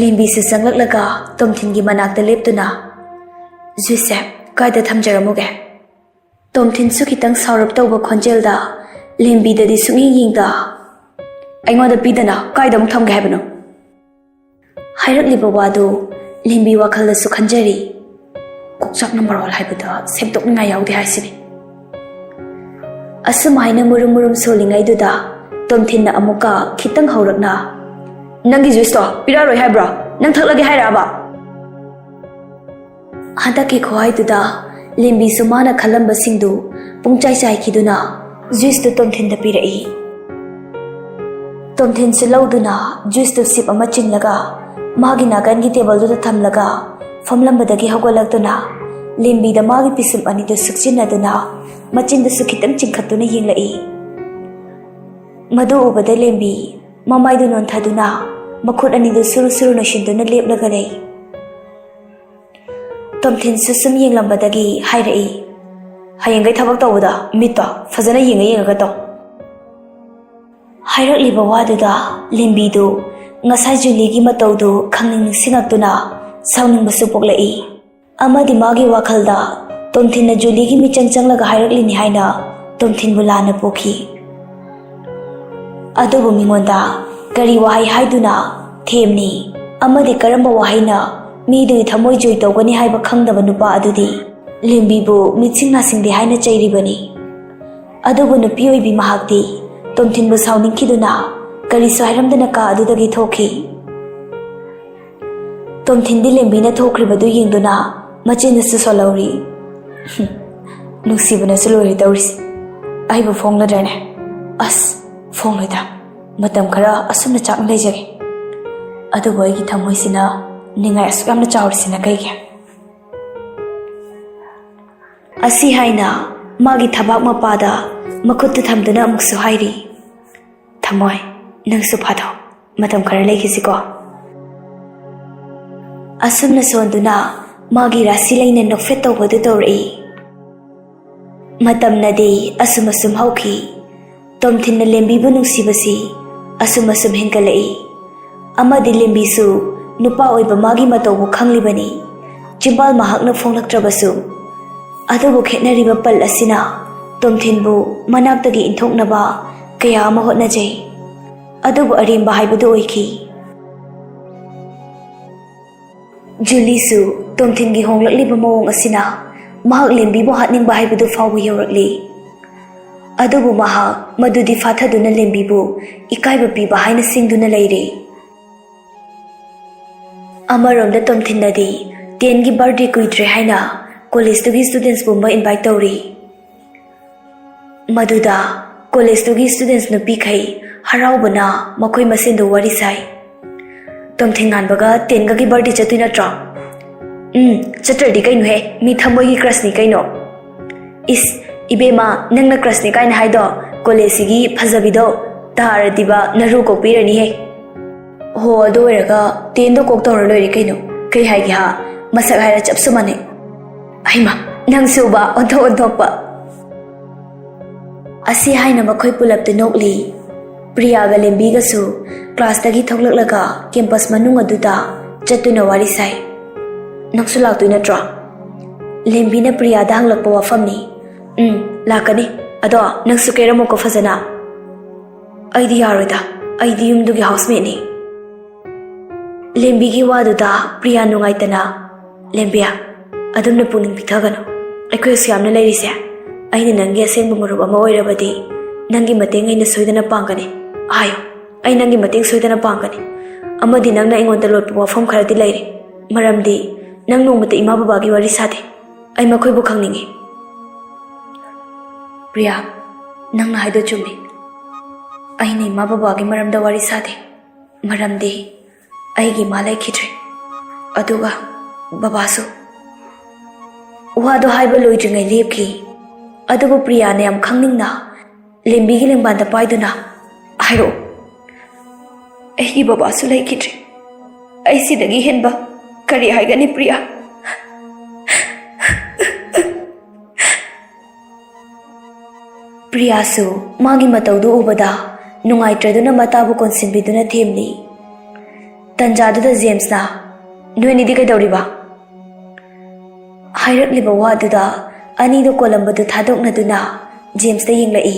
ꯂꯦꯝꯕꯤꯁꯨ ꯆꯪꯂꯛꯂꯒ ꯇꯣꯝꯊꯤꯟꯒꯤ ꯃꯅꯥꯛꯇ ꯂꯦꯞꯇꯨꯅ, "ꯖꯨꯏꯁꯁꯦ ꯀꯥꯏꯗ ꯊꯝꯖꯔꯝꯃꯨꯒꯦ?" ꯇꯣꯝꯊꯤꯟꯁꯨ ꯈꯤꯇꯪ ꯁꯥꯎꯔꯞ ꯇꯧꯕ ꯈꯣꯟꯖꯦꯜꯗ ꯂꯦꯝꯕꯤꯗꯗꯤ ꯁꯨꯛꯌꯦꯡ ꯌꯦꯡꯗ, "ꯑꯩꯉꯣꯟꯗ ꯄꯤꯗꯅ ꯀꯥꯏꯗ ꯑꯃꯨꯛ ꯊꯝꯒꯦ ꯍꯥꯏꯕꯅꯣ?" ꯍꯥꯏꯔꯛꯂꯤꯕ ꯋꯥꯗꯨ ꯂꯦꯝꯕꯤ ꯋꯥꯈꯜꯗꯁꯨ ꯈꯟꯖꯔꯤ꯫ ꯀꯣꯛꯆꯥꯛꯅ ꯃꯔꯣꯜ ꯍꯥꯏꯕꯗ ꯁꯦꯝꯗꯣꯛꯅꯤꯡꯉꯥꯏ ꯌꯥꯎꯗꯦ ꯍꯥꯏꯁꯤꯅꯤ꯫ ꯑꯁꯨꯝ ꯍꯥꯏꯅ ꯃꯨꯔꯨꯝ ꯃꯨꯔꯨꯝ ꯁꯣꯜꯂꯤꯉꯩꯗꯨꯗ ꯇꯣꯝꯊꯤꯟꯅ ꯑꯃꯨꯛꯀ ꯈꯤꯇꯪ ꯍꯧꯔꯛꯅ, "ꯅꯪꯒꯤ ꯖꯨꯏꯁꯇꯣ ꯄꯤꯔꯛꯑꯔꯣꯏ ꯍꯥꯏꯕ꯭ꯔꯣ? ꯅꯪ ꯊꯛꯂꯒꯦ ꯍꯥꯏꯔꯛꯑꯕ?" ꯍꯟꯗꯛꯀꯤ ꯈꯨꯍꯥꯏꯗꯨꯗ ꯂꯦꯝꯕꯤꯁꯨ ꯃꯥꯅ ꯈꯜꯂꯝꯕꯁꯤꯡꯗꯨ ꯄꯨꯡꯆꯥꯏ ꯆꯥꯏꯈꯤꯗꯨꯅ ꯖꯨꯏꯁꯇꯨ ꯇꯣꯝꯊꯤꯟꯗ ꯄꯤꯔꯛꯏ꯫ ꯇꯣꯝꯊꯤꯟꯁꯨ ꯂꯧꯗꯨꯅ ꯖꯨꯏꯁꯇꯨ ꯁꯤꯞ ꯑꯃ ꯆꯤꯡꯂꯒ ꯃꯥꯒꯤ ꯅꯥꯀꯟꯒꯤ ꯇꯦꯕꯜꯗꯨꯗ ꯊꯝꯂꯒ ꯐꯝꯂꯝꯕꯗꯒꯤ ꯍꯧꯒꯠꯂꯛꯇꯨꯅ ꯂꯦꯝꯕꯤꯗ ꯃꯥꯒꯤ ꯄꯤꯁꯨꯝ ꯑꯅꯤꯗꯨ ꯁꯨꯛꯆꯤꯟꯅꯗꯨꯅ ꯃꯆꯤꯟꯗꯨꯁꯨ ꯈꯤꯇꯪ ꯆꯤꯡꯈꯠꯇꯨꯅ ꯌꯦꯡꯂꯛꯏ꯫ ꯃꯗꯨ ꯎꯕꯗ ꯂꯦꯝꯕꯤ ꯃꯃꯥꯏꯗꯨ ꯅꯣꯟꯊꯗꯨꯅ ꯃꯈꯨꯠ ꯑꯅꯤꯗꯨ ꯁꯨꯔꯨ ꯁꯨꯔꯨ ꯅꯣꯏꯁꯤꯟꯗꯨꯅ ꯂꯦꯞꯂꯒ ꯂꯩ꯫ ꯇꯣꯝꯊꯤꯟꯁꯨ ꯁꯨꯝ ꯌꯦꯡꯂꯝꯕꯗꯒꯤ ꯍꯥꯏꯔꯛꯏ, "ꯍꯌꯦꯡꯈꯩ ꯊꯕꯛ ꯇꯧꯕꯗ ꯃꯤꯠꯇꯣ ꯐꯖꯅ ꯌꯦꯡꯉ ꯌꯦꯡꯉꯒ ꯇꯧ꯫" ꯍꯥꯏꯔꯛꯂꯤꯕ ꯋꯥꯗꯨꯗ ꯂꯦꯝꯕꯤꯗꯨ ꯉꯁꯥꯏ ꯖꯨꯂꯤꯒꯤ ꯃꯇꯧꯗꯨ ꯈꯪꯅꯤꯡ ꯅꯤꯡꯁꯤꯡꯉꯛꯇꯨꯅ ꯁꯥꯎꯅꯤꯡꯕꯁꯨ ꯄꯣꯛꯂꯛꯏ꯫ ꯑꯃꯗꯤ ꯃꯥꯒꯤ ꯋꯥꯈꯜꯗ ꯇꯣꯝꯊꯤꯟꯅ ꯖꯨꯂꯤꯒꯤ ꯃꯤꯆꯪ ꯆꯪꯂꯒ ꯍꯥꯏꯔꯛꯂꯤꯅꯤ ꯍꯥꯏꯅ ꯇꯣꯝꯊꯤꯟꯕꯨ ꯂꯥꯟꯅ ꯄꯣꯛꯈꯤ꯫ ꯑꯗꯨꯕꯨ ꯃꯤꯉꯣꯟꯗ ꯀꯔꯤ ꯋꯥꯍꯩ ꯍꯥꯏꯗꯨꯅ ꯊꯦꯝꯅꯤ ꯑꯃꯗꯤ ꯀꯔꯝꯕ ꯋꯥꯍꯩꯅ ꯃꯤꯗꯨꯒꯤ ꯊꯃꯣꯏ ꯖꯣꯏ ꯇꯧꯒꯅꯤ ꯍꯥꯏꯕ ꯈꯪꯗꯕ ꯅꯨꯄꯥ ꯑꯗꯨꯗꯤ ꯂꯦꯝꯕꯤꯕꯨ ꯃꯤꯠꯁꯤꯡ ꯅꯥꯁꯤꯡꯗꯦ ꯍꯥꯏꯅ ꯆꯩꯔꯤꯕꯅꯤ꯫ ꯑꯗꯨꯕꯨ ꯅꯨꯄꯤ ꯑꯣꯏꯕꯤ ꯃꯍꯥꯛꯇꯤ ꯇꯣꯝꯊꯤꯟꯕꯨ ꯁꯥꯎꯅꯤꯡꯈꯤꯗꯨꯅ ꯀꯔꯤꯁꯨ ꯍꯥꯏꯔꯝꯗꯅ ꯀꯥ ꯑꯗꯨꯗꯒꯤ ꯊꯣꯛꯈꯤ꯫ ꯇꯣꯝꯊꯤꯟꯗꯤ ꯂꯦꯝꯕꯤꯅ ꯊꯣꯛꯈ꯭ꯔꯤꯕꯗꯨ ꯌꯦꯡꯗꯨꯅ ꯃꯆꯤꯟꯗꯁꯨ ꯁꯣꯜꯍꯧꯔꯤ꯫ "ꯍꯨꯝ, ꯅꯨꯡꯁꯤꯕꯅꯁꯨ ꯂꯣꯏꯔꯦ ꯇꯧꯔꯤꯁꯦ꯫ ꯑꯩꯕꯨ ꯐꯣꯡꯂꯗ꯭ꯔꯅꯦ? ꯑꯁ, ꯐꯣꯡꯂꯣꯏꯗ꯫ ꯃꯇꯝ ꯈꯔ ꯑꯁꯨꯝꯅ ꯆꯥꯛꯅ ꯂꯩꯖꯒꯦ꯫ ꯑꯗꯨꯕꯨ ꯑꯩꯒꯤ ꯊꯃꯣꯏꯁꯤꯅ ꯅꯤꯡꯉꯥꯏ ꯑꯁꯨꯛ ꯌꯥꯝꯅ ꯆꯥꯎꯔꯤꯁꯤꯅ ꯀꯩꯒꯤ?" ꯑꯁꯤ ꯍꯥꯏꯅ ꯃꯥꯒꯤ ꯊꯕꯥꯛ ꯃꯄꯥꯗ ꯃꯈꯨꯠꯇꯨ ꯊꯝꯗꯨꯅ ꯑꯃꯨꯛꯁꯨ ꯍꯥꯏꯔꯤ, "ꯊꯃꯣꯏ, ꯅꯪꯁꯨ ꯐꯥꯊꯧ꯫ ꯃꯇꯝ ꯈꯔ ꯂꯩꯈꯤꯁꯤꯀꯣ?" ꯑꯁꯨꯝꯅ ꯁꯣꯟꯗꯨꯅ ꯃꯥꯒꯤ ꯔꯥꯁꯤ ꯂꯩꯅ ꯅꯣꯛꯐꯦꯠ ꯇꯧꯕꯗꯨ ꯇꯧꯔꯛꯏ꯫ ꯃꯇꯝꯅꯗꯤ ꯑꯁꯨꯝ ꯑꯁꯨꯝ ꯍꯧꯈꯤ꯫ ꯇꯣꯝꯊꯤꯟꯅ ꯂꯦꯝꯕꯤꯕꯨ ꯅꯨꯡꯁꯤꯕꯁꯤ ꯑꯁꯨꯝ ꯑꯁꯨꯝ ꯍꯦꯟꯒꯠꯂꯛꯏ꯫ ꯑꯃꯗꯤ ꯂꯦꯝꯕꯤꯁꯨ ꯅꯨꯄꯥ ꯑꯣꯏꯕ ꯃꯥꯒꯤ ꯃꯇꯧꯕꯨ ꯈꯪꯂꯤꯕꯅꯤ꯫ ꯆꯤꯝꯕꯥꯜ ꯃꯍꯥꯛꯅ ꯐꯣꯡꯂꯛꯇ꯭ꯔꯕꯁꯨ, ꯑꯗꯨꯕꯨ ꯈꯦꯠꯅꯔꯤꯕ ꯄꯜ ꯑꯁꯤꯅ ꯇꯣꯝꯊꯤꯟꯕꯨ ꯃꯅꯥꯛꯇꯒꯤ ꯏꯟꯊꯣꯛꯅꯕ ꯀꯌꯥ ꯑꯃ ꯍꯣꯠꯅꯖꯩ꯫ ꯑꯗꯨꯕꯨ ꯑꯔꯦꯝꯕ ꯍꯥꯏꯕꯗꯨ ꯑꯣꯏꯈꯤ꯫ ꯖꯨꯂꯤꯁꯨ ꯇꯣꯝꯊꯤꯟꯒꯤ ꯍꯣꯡꯂꯛꯂꯤꯕ ꯃꯑꯣꯡ ꯑꯁꯤꯅ ꯃꯍꯥꯛ ꯂꯦꯝꯕꯤꯕꯨ ꯍꯥꯠꯅꯤꯡꯕ ꯍꯥꯏꯕꯗꯨ ꯐꯥꯎꯕ ꯌꯧꯔꯛꯂꯤ꯫ ꯑꯗꯨꯕꯨ ꯃꯍꯥꯛ ꯃꯗꯨꯗꯤ ꯐꯥꯊꯗꯨꯅ ꯂꯦꯝꯕꯤꯕꯨ ꯏꯀꯥꯏꯕ ꯄꯤꯕ ꯍꯥꯏꯅ ꯁꯤꯡꯗꯨꯅ ꯂꯩꯔꯦ꯫ ꯑꯃꯔꯣꯝꯗ ꯇꯣꯝꯊꯤꯟꯅꯗꯤ ꯇꯦꯟꯒꯤ ꯕꯥꯔꯗꯦ ꯀꯨꯏꯗ꯭ꯔꯦ ꯍꯥꯏꯅ ꯀꯣꯂꯦꯖꯇꯨꯒꯤ ꯁ꯭ꯇꯨꯗꯦꯟꯠꯁ ꯄꯨꯝꯕ ꯏꯟꯚꯥꯏꯠ ꯇꯧꯔꯤ꯫ ꯃꯗꯨꯗ ꯀꯣꯂꯦꯖꯇꯨꯒꯤ ꯁ꯭ꯇꯨꯗꯦꯟꯠꯁ ꯅꯨꯄꯤꯈꯩ ꯍꯔꯥꯎꯕꯅ ꯃꯈꯣꯏ ꯃꯁꯦꯟꯗ ꯋꯥꯔꯤ ꯁꯥꯏ꯫ ꯇꯣꯝꯊꯤꯟ ꯉꯥꯟꯕꯒ ꯇꯦꯟꯒꯒꯤ ꯕꯥꯔꯗꯦ ꯆꯠꯇꯣꯏ ꯅꯠꯇ꯭ꯔꯣ? ꯎꯝ, ꯆꯠꯇ꯭ꯔꯗꯤ ꯀꯩꯅꯣꯍꯦ, ꯃꯤ ꯊꯃꯣꯏꯒꯤ ꯀ꯭ꯔꯁꯅꯤ ꯀꯩꯅꯣ꯫ ꯏꯁ, ꯏꯕꯦꯝꯃ, ꯅꯪꯅ ꯀ꯭ꯔꯁꯅꯤ ꯀꯥꯏꯅ ꯍꯥꯏꯗꯣ ꯀꯣꯂꯦꯖꯁꯤꯒꯤ ꯐꯖꯕꯤꯗꯣ ꯇꯥꯔꯗꯤꯕ ꯅꯔꯨ ꯀꯣꯛꯄꯤꯔꯅꯤꯍꯦ꯫ ꯍꯣ, ꯑꯗꯨ ꯑꯣꯏꯔꯒ ꯇꯦꯟꯗꯣ ꯀꯣꯛ ꯇꯧꯔ ꯂꯣꯏꯔꯦ ꯀꯩꯅꯣ꯫ ꯀꯩ ꯍꯥꯏꯒꯦ ꯍꯥ? ꯃꯁꯛ ꯍꯥꯏꯔ ꯆꯞꯁꯨ ꯃꯥꯟꯅꯩ꯫ ꯑꯩꯃ, ꯅꯪꯁꯨꯕ ꯑꯣꯟꯊꯣꯛ ꯑꯣꯟꯊꯣꯛꯄ꯫ ꯑꯁꯤ ꯍꯥꯏꯅ ꯃꯈꯣꯏ ꯄꯨꯂꯞꯇꯨ ꯅꯣꯛꯂꯤ꯫ ꯄ꯭ꯔꯤꯌꯥꯒ ꯂꯦꯝꯕꯤꯒꯁꯨ ꯀ꯭ꯂꯥꯁꯇꯒꯤ ꯊꯣꯛꯂꯛꯂꯒ ꯀꯦꯝꯄꯁ ꯃꯅꯨꯡ ꯑꯗꯨꯗ ꯆꯠꯇꯨꯅ ꯋꯥꯔꯤ ꯁꯥꯏ꯫ "ꯅꯪꯁꯨ ꯂꯥꯛꯇꯣꯏ ꯅꯠꯇ꯭ꯔꯣ?" ꯂꯦꯝꯕꯤꯅ ꯄ꯭ꯔꯤꯌꯥꯗ ꯍꯪꯂꯛꯄ ꯋꯥꯐꯝꯅꯤ꯫ "ꯎꯝ, ꯂꯥꯛꯀꯅꯤ꯫ ꯑꯗꯣ ꯅꯪꯁꯨ ꯀꯦꯔꯝꯃꯨꯀꯣ ꯐꯖꯅ꯫" "ꯑꯩꯗꯤ ꯌꯥꯔꯣꯏꯗ, ꯑꯩꯗꯤ ꯌꯨꯝꯗꯨꯒꯤ ꯍꯥꯎꯁꯃꯦꯠꯅꯤ꯫" ꯂꯦꯝꯕꯤꯒꯤ ꯋꯥꯗꯨꯗ ꯄ꯭ꯔꯤꯌꯥ ꯅꯨꯡꯉꯥꯏꯇꯅ, "ꯂꯦꯝꯕꯤꯌꯥ, ꯑꯗꯨꯝꯅ ꯄꯨꯛꯅꯤꯡ ꯄꯤꯊꯒꯅꯨ꯫ ꯑꯩꯈꯣꯏ ꯑꯁꯨꯛ ꯌꯥꯝꯅ ꯂꯩꯔꯤꯁꯦ, ꯑꯩꯅ ꯅꯪꯒꯤ ꯑꯁꯦꯡꯕ ꯃꯔꯨꯞ ꯑꯃ ꯑꯣꯏꯔꯕꯗꯤ ꯅꯪꯒꯤ ꯃꯇꯦꯡ ꯑꯩꯅ ꯁꯣꯏꯗꯅ ꯄꯥꯡꯒꯅꯤ꯫ ꯍꯥꯏꯌꯨ, ꯑꯩ ꯅꯪꯒꯤ ꯃꯇꯦꯡ ꯁꯣꯏꯗꯅ ꯄꯥꯡꯒꯅꯤ꯫ ꯑꯃꯗꯤ ꯅꯪꯅ ꯑꯩꯉꯣꯟꯗ ꯂꯣꯠꯄ ꯋꯥꯐꯝ ꯈꯔꯗꯤ ꯂꯩꯔꯦ꯫ ꯃꯔꯝꯗꯤ ꯅꯪ ꯅꯣꯡꯃꯇ ꯏꯃꯥ ꯕꯕꯥꯒꯤ ꯋꯥꯔꯤ ꯁꯥꯗꯦ꯫ ꯑꯩ ꯃꯈꯣꯏꯕꯨ ꯈꯪꯅꯤꯡꯉꯤ꯫" "ꯄ꯭ꯔꯤꯌꯥ, ꯅꯪꯅ ꯍꯥꯏꯗꯣ ꯆꯨꯝꯃꯤ꯫ ꯑꯩꯅ ꯏꯃꯥ ꯕꯕꯥꯒꯤ ꯃꯔꯝꯗ ꯋꯥꯔꯤ ꯁꯥꯗꯦ꯫ ꯃꯔꯝꯗꯤ ꯑꯩꯒꯤ ꯏꯃꯥ ꯂꯩꯈꯤꯗ꯭ꯔꯦ꯫ ꯑꯗꯨꯒ ꯕꯕꯥꯁꯨ꯫" ꯋꯥꯗꯣ ꯍꯥꯏꯕ ꯂꯣꯏꯗ꯭ꯔꯤꯉꯩ ꯂꯦꯞꯈꯤ꯫ ꯑꯗꯨꯕꯨ ꯄ꯭ꯔꯤꯌꯥꯅ ꯌꯥꯝ ꯈꯪꯅꯤꯡꯅ ꯂꯦꯝꯕꯤꯒꯤ ꯂꯦꯡꯕꯥꯟꯗ ꯄꯥꯏꯗꯨꯅ, "ꯍꯥꯏꯔꯛꯑꯣ꯫" "ꯑꯩꯒꯤ ꯕꯕꯥꯁꯨ ꯂꯩꯈꯤꯗ꯭ꯔꯦ꯫ ꯑꯩ ꯁꯤꯗꯒꯤ ꯍꯦꯟꯕ ꯀꯔꯤ ꯍꯥꯏꯒꯅꯤ, ꯄ꯭ꯔꯤꯌꯥ?" ꯄ꯭ꯔꯤꯌꯥꯁꯨ ꯃꯥꯒꯤ ꯃꯇꯧꯗꯨ ꯎꯕꯗ ꯅꯨꯡꯉꯥꯏꯇ꯭ꯔꯗꯨꯅ ꯃꯇꯥꯕꯨ ꯀꯣꯟꯁꯤꯟꯕꯤꯗꯨꯅ ꯊꯦꯝꯂꯤ꯫ ꯇꯟꯖꯥꯗꯨꯗ ꯖꯦꯝꯁꯅ, "ꯅꯣꯏꯅꯤꯗꯤ ꯀꯩꯗꯧꯔꯤꯕ?" ꯍꯥꯏꯔꯛꯂꯤꯕ ꯋꯥꯗꯨꯗ ꯑꯅꯤꯗꯣ ꯀꯣꯜꯂꯝꯕꯗꯨ ꯊꯥꯗꯣꯛꯅꯗꯨꯅ ꯖꯦꯝꯁꯇ ꯌꯦꯡꯂꯛꯏ꯫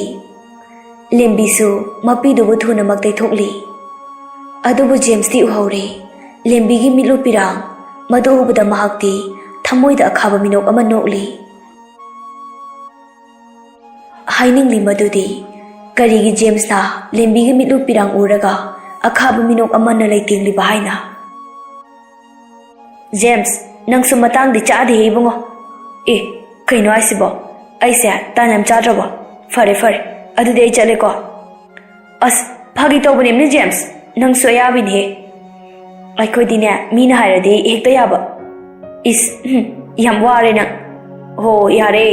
ꯂꯦꯝꯕꯤꯁꯨ ꯃꯄꯤꯗꯨꯕꯨ ꯊꯨꯅꯃꯛ ꯇꯩꯊꯣꯛꯂꯤ꯫ ꯑꯗꯨꯕꯨ ꯖꯦꯝꯁꯇꯤ ꯎꯍꯧꯔꯦ꯫ ꯂꯦꯝꯕꯤꯒꯤ ꯃꯤꯠꯂꯨ ꯄꯤꯔꯥꯡ ꯃꯗꯨ ꯎꯕꯗ ꯃꯍꯥꯛꯇꯤ ꯊꯃꯣꯏꯗ ꯑꯈꯥꯕ ꯃꯤꯅꯣꯛ ꯑꯃ ꯅꯣꯛꯂꯤ꯫ ꯍꯥꯏꯅꯤꯡꯂꯤ ꯃꯗꯨꯗꯤ ꯀꯔꯤꯒꯤ ꯖꯦꯝꯁꯅ ꯂꯦꯝꯕꯤꯒꯤ ꯃꯤꯠꯂꯨ ꯄꯤꯔꯥꯡ ꯎꯔꯒ ꯑꯈꯥꯕ ꯃꯤꯅꯣꯛ ꯑꯃꯅ ꯂꯩꯇꯦꯡꯂꯤꯕ ꯍꯥꯏꯅ? ꯖꯦꯝꯁ, ꯅꯪꯁꯨ ꯃꯇꯥꯡꯗꯤ ꯆꯥꯗꯦꯍꯦ ꯏꯕꯨꯡꯉꯣ꯫ ꯑꯦ, ꯀꯩꯅꯣ ꯍꯥꯏꯁꯤꯕꯣ? ꯑꯩꯁꯦ ꯇꯥꯟ ꯌꯥꯝ ꯆꯥꯗ꯭ꯔꯕꯣ? ꯐꯔꯦ, ꯐꯔꯦ, ꯑꯗꯨꯗꯤ ꯑꯩ ꯆꯠꯂꯦꯀꯣ꯫ ꯑꯁ, ꯐꯥꯒꯤ ꯇꯧꯕꯅꯦ ꯖꯦꯝꯁ, ꯅꯪꯁꯨ ꯑꯌꯥꯕꯤꯅꯦꯍꯦ꯫ ꯑꯩꯈꯣꯏꯗꯤꯅꯦ, ꯃꯤꯅ ꯍꯥꯏꯔꯗꯤ ꯍꯦꯛꯇ ꯌꯥꯕ꯫ ꯏꯁ, ꯍꯨꯝ, ꯌꯥꯝ ꯋꯥꯔꯦ ꯅꯪ꯫ ꯍꯣ, ꯌꯥꯔꯦ꯫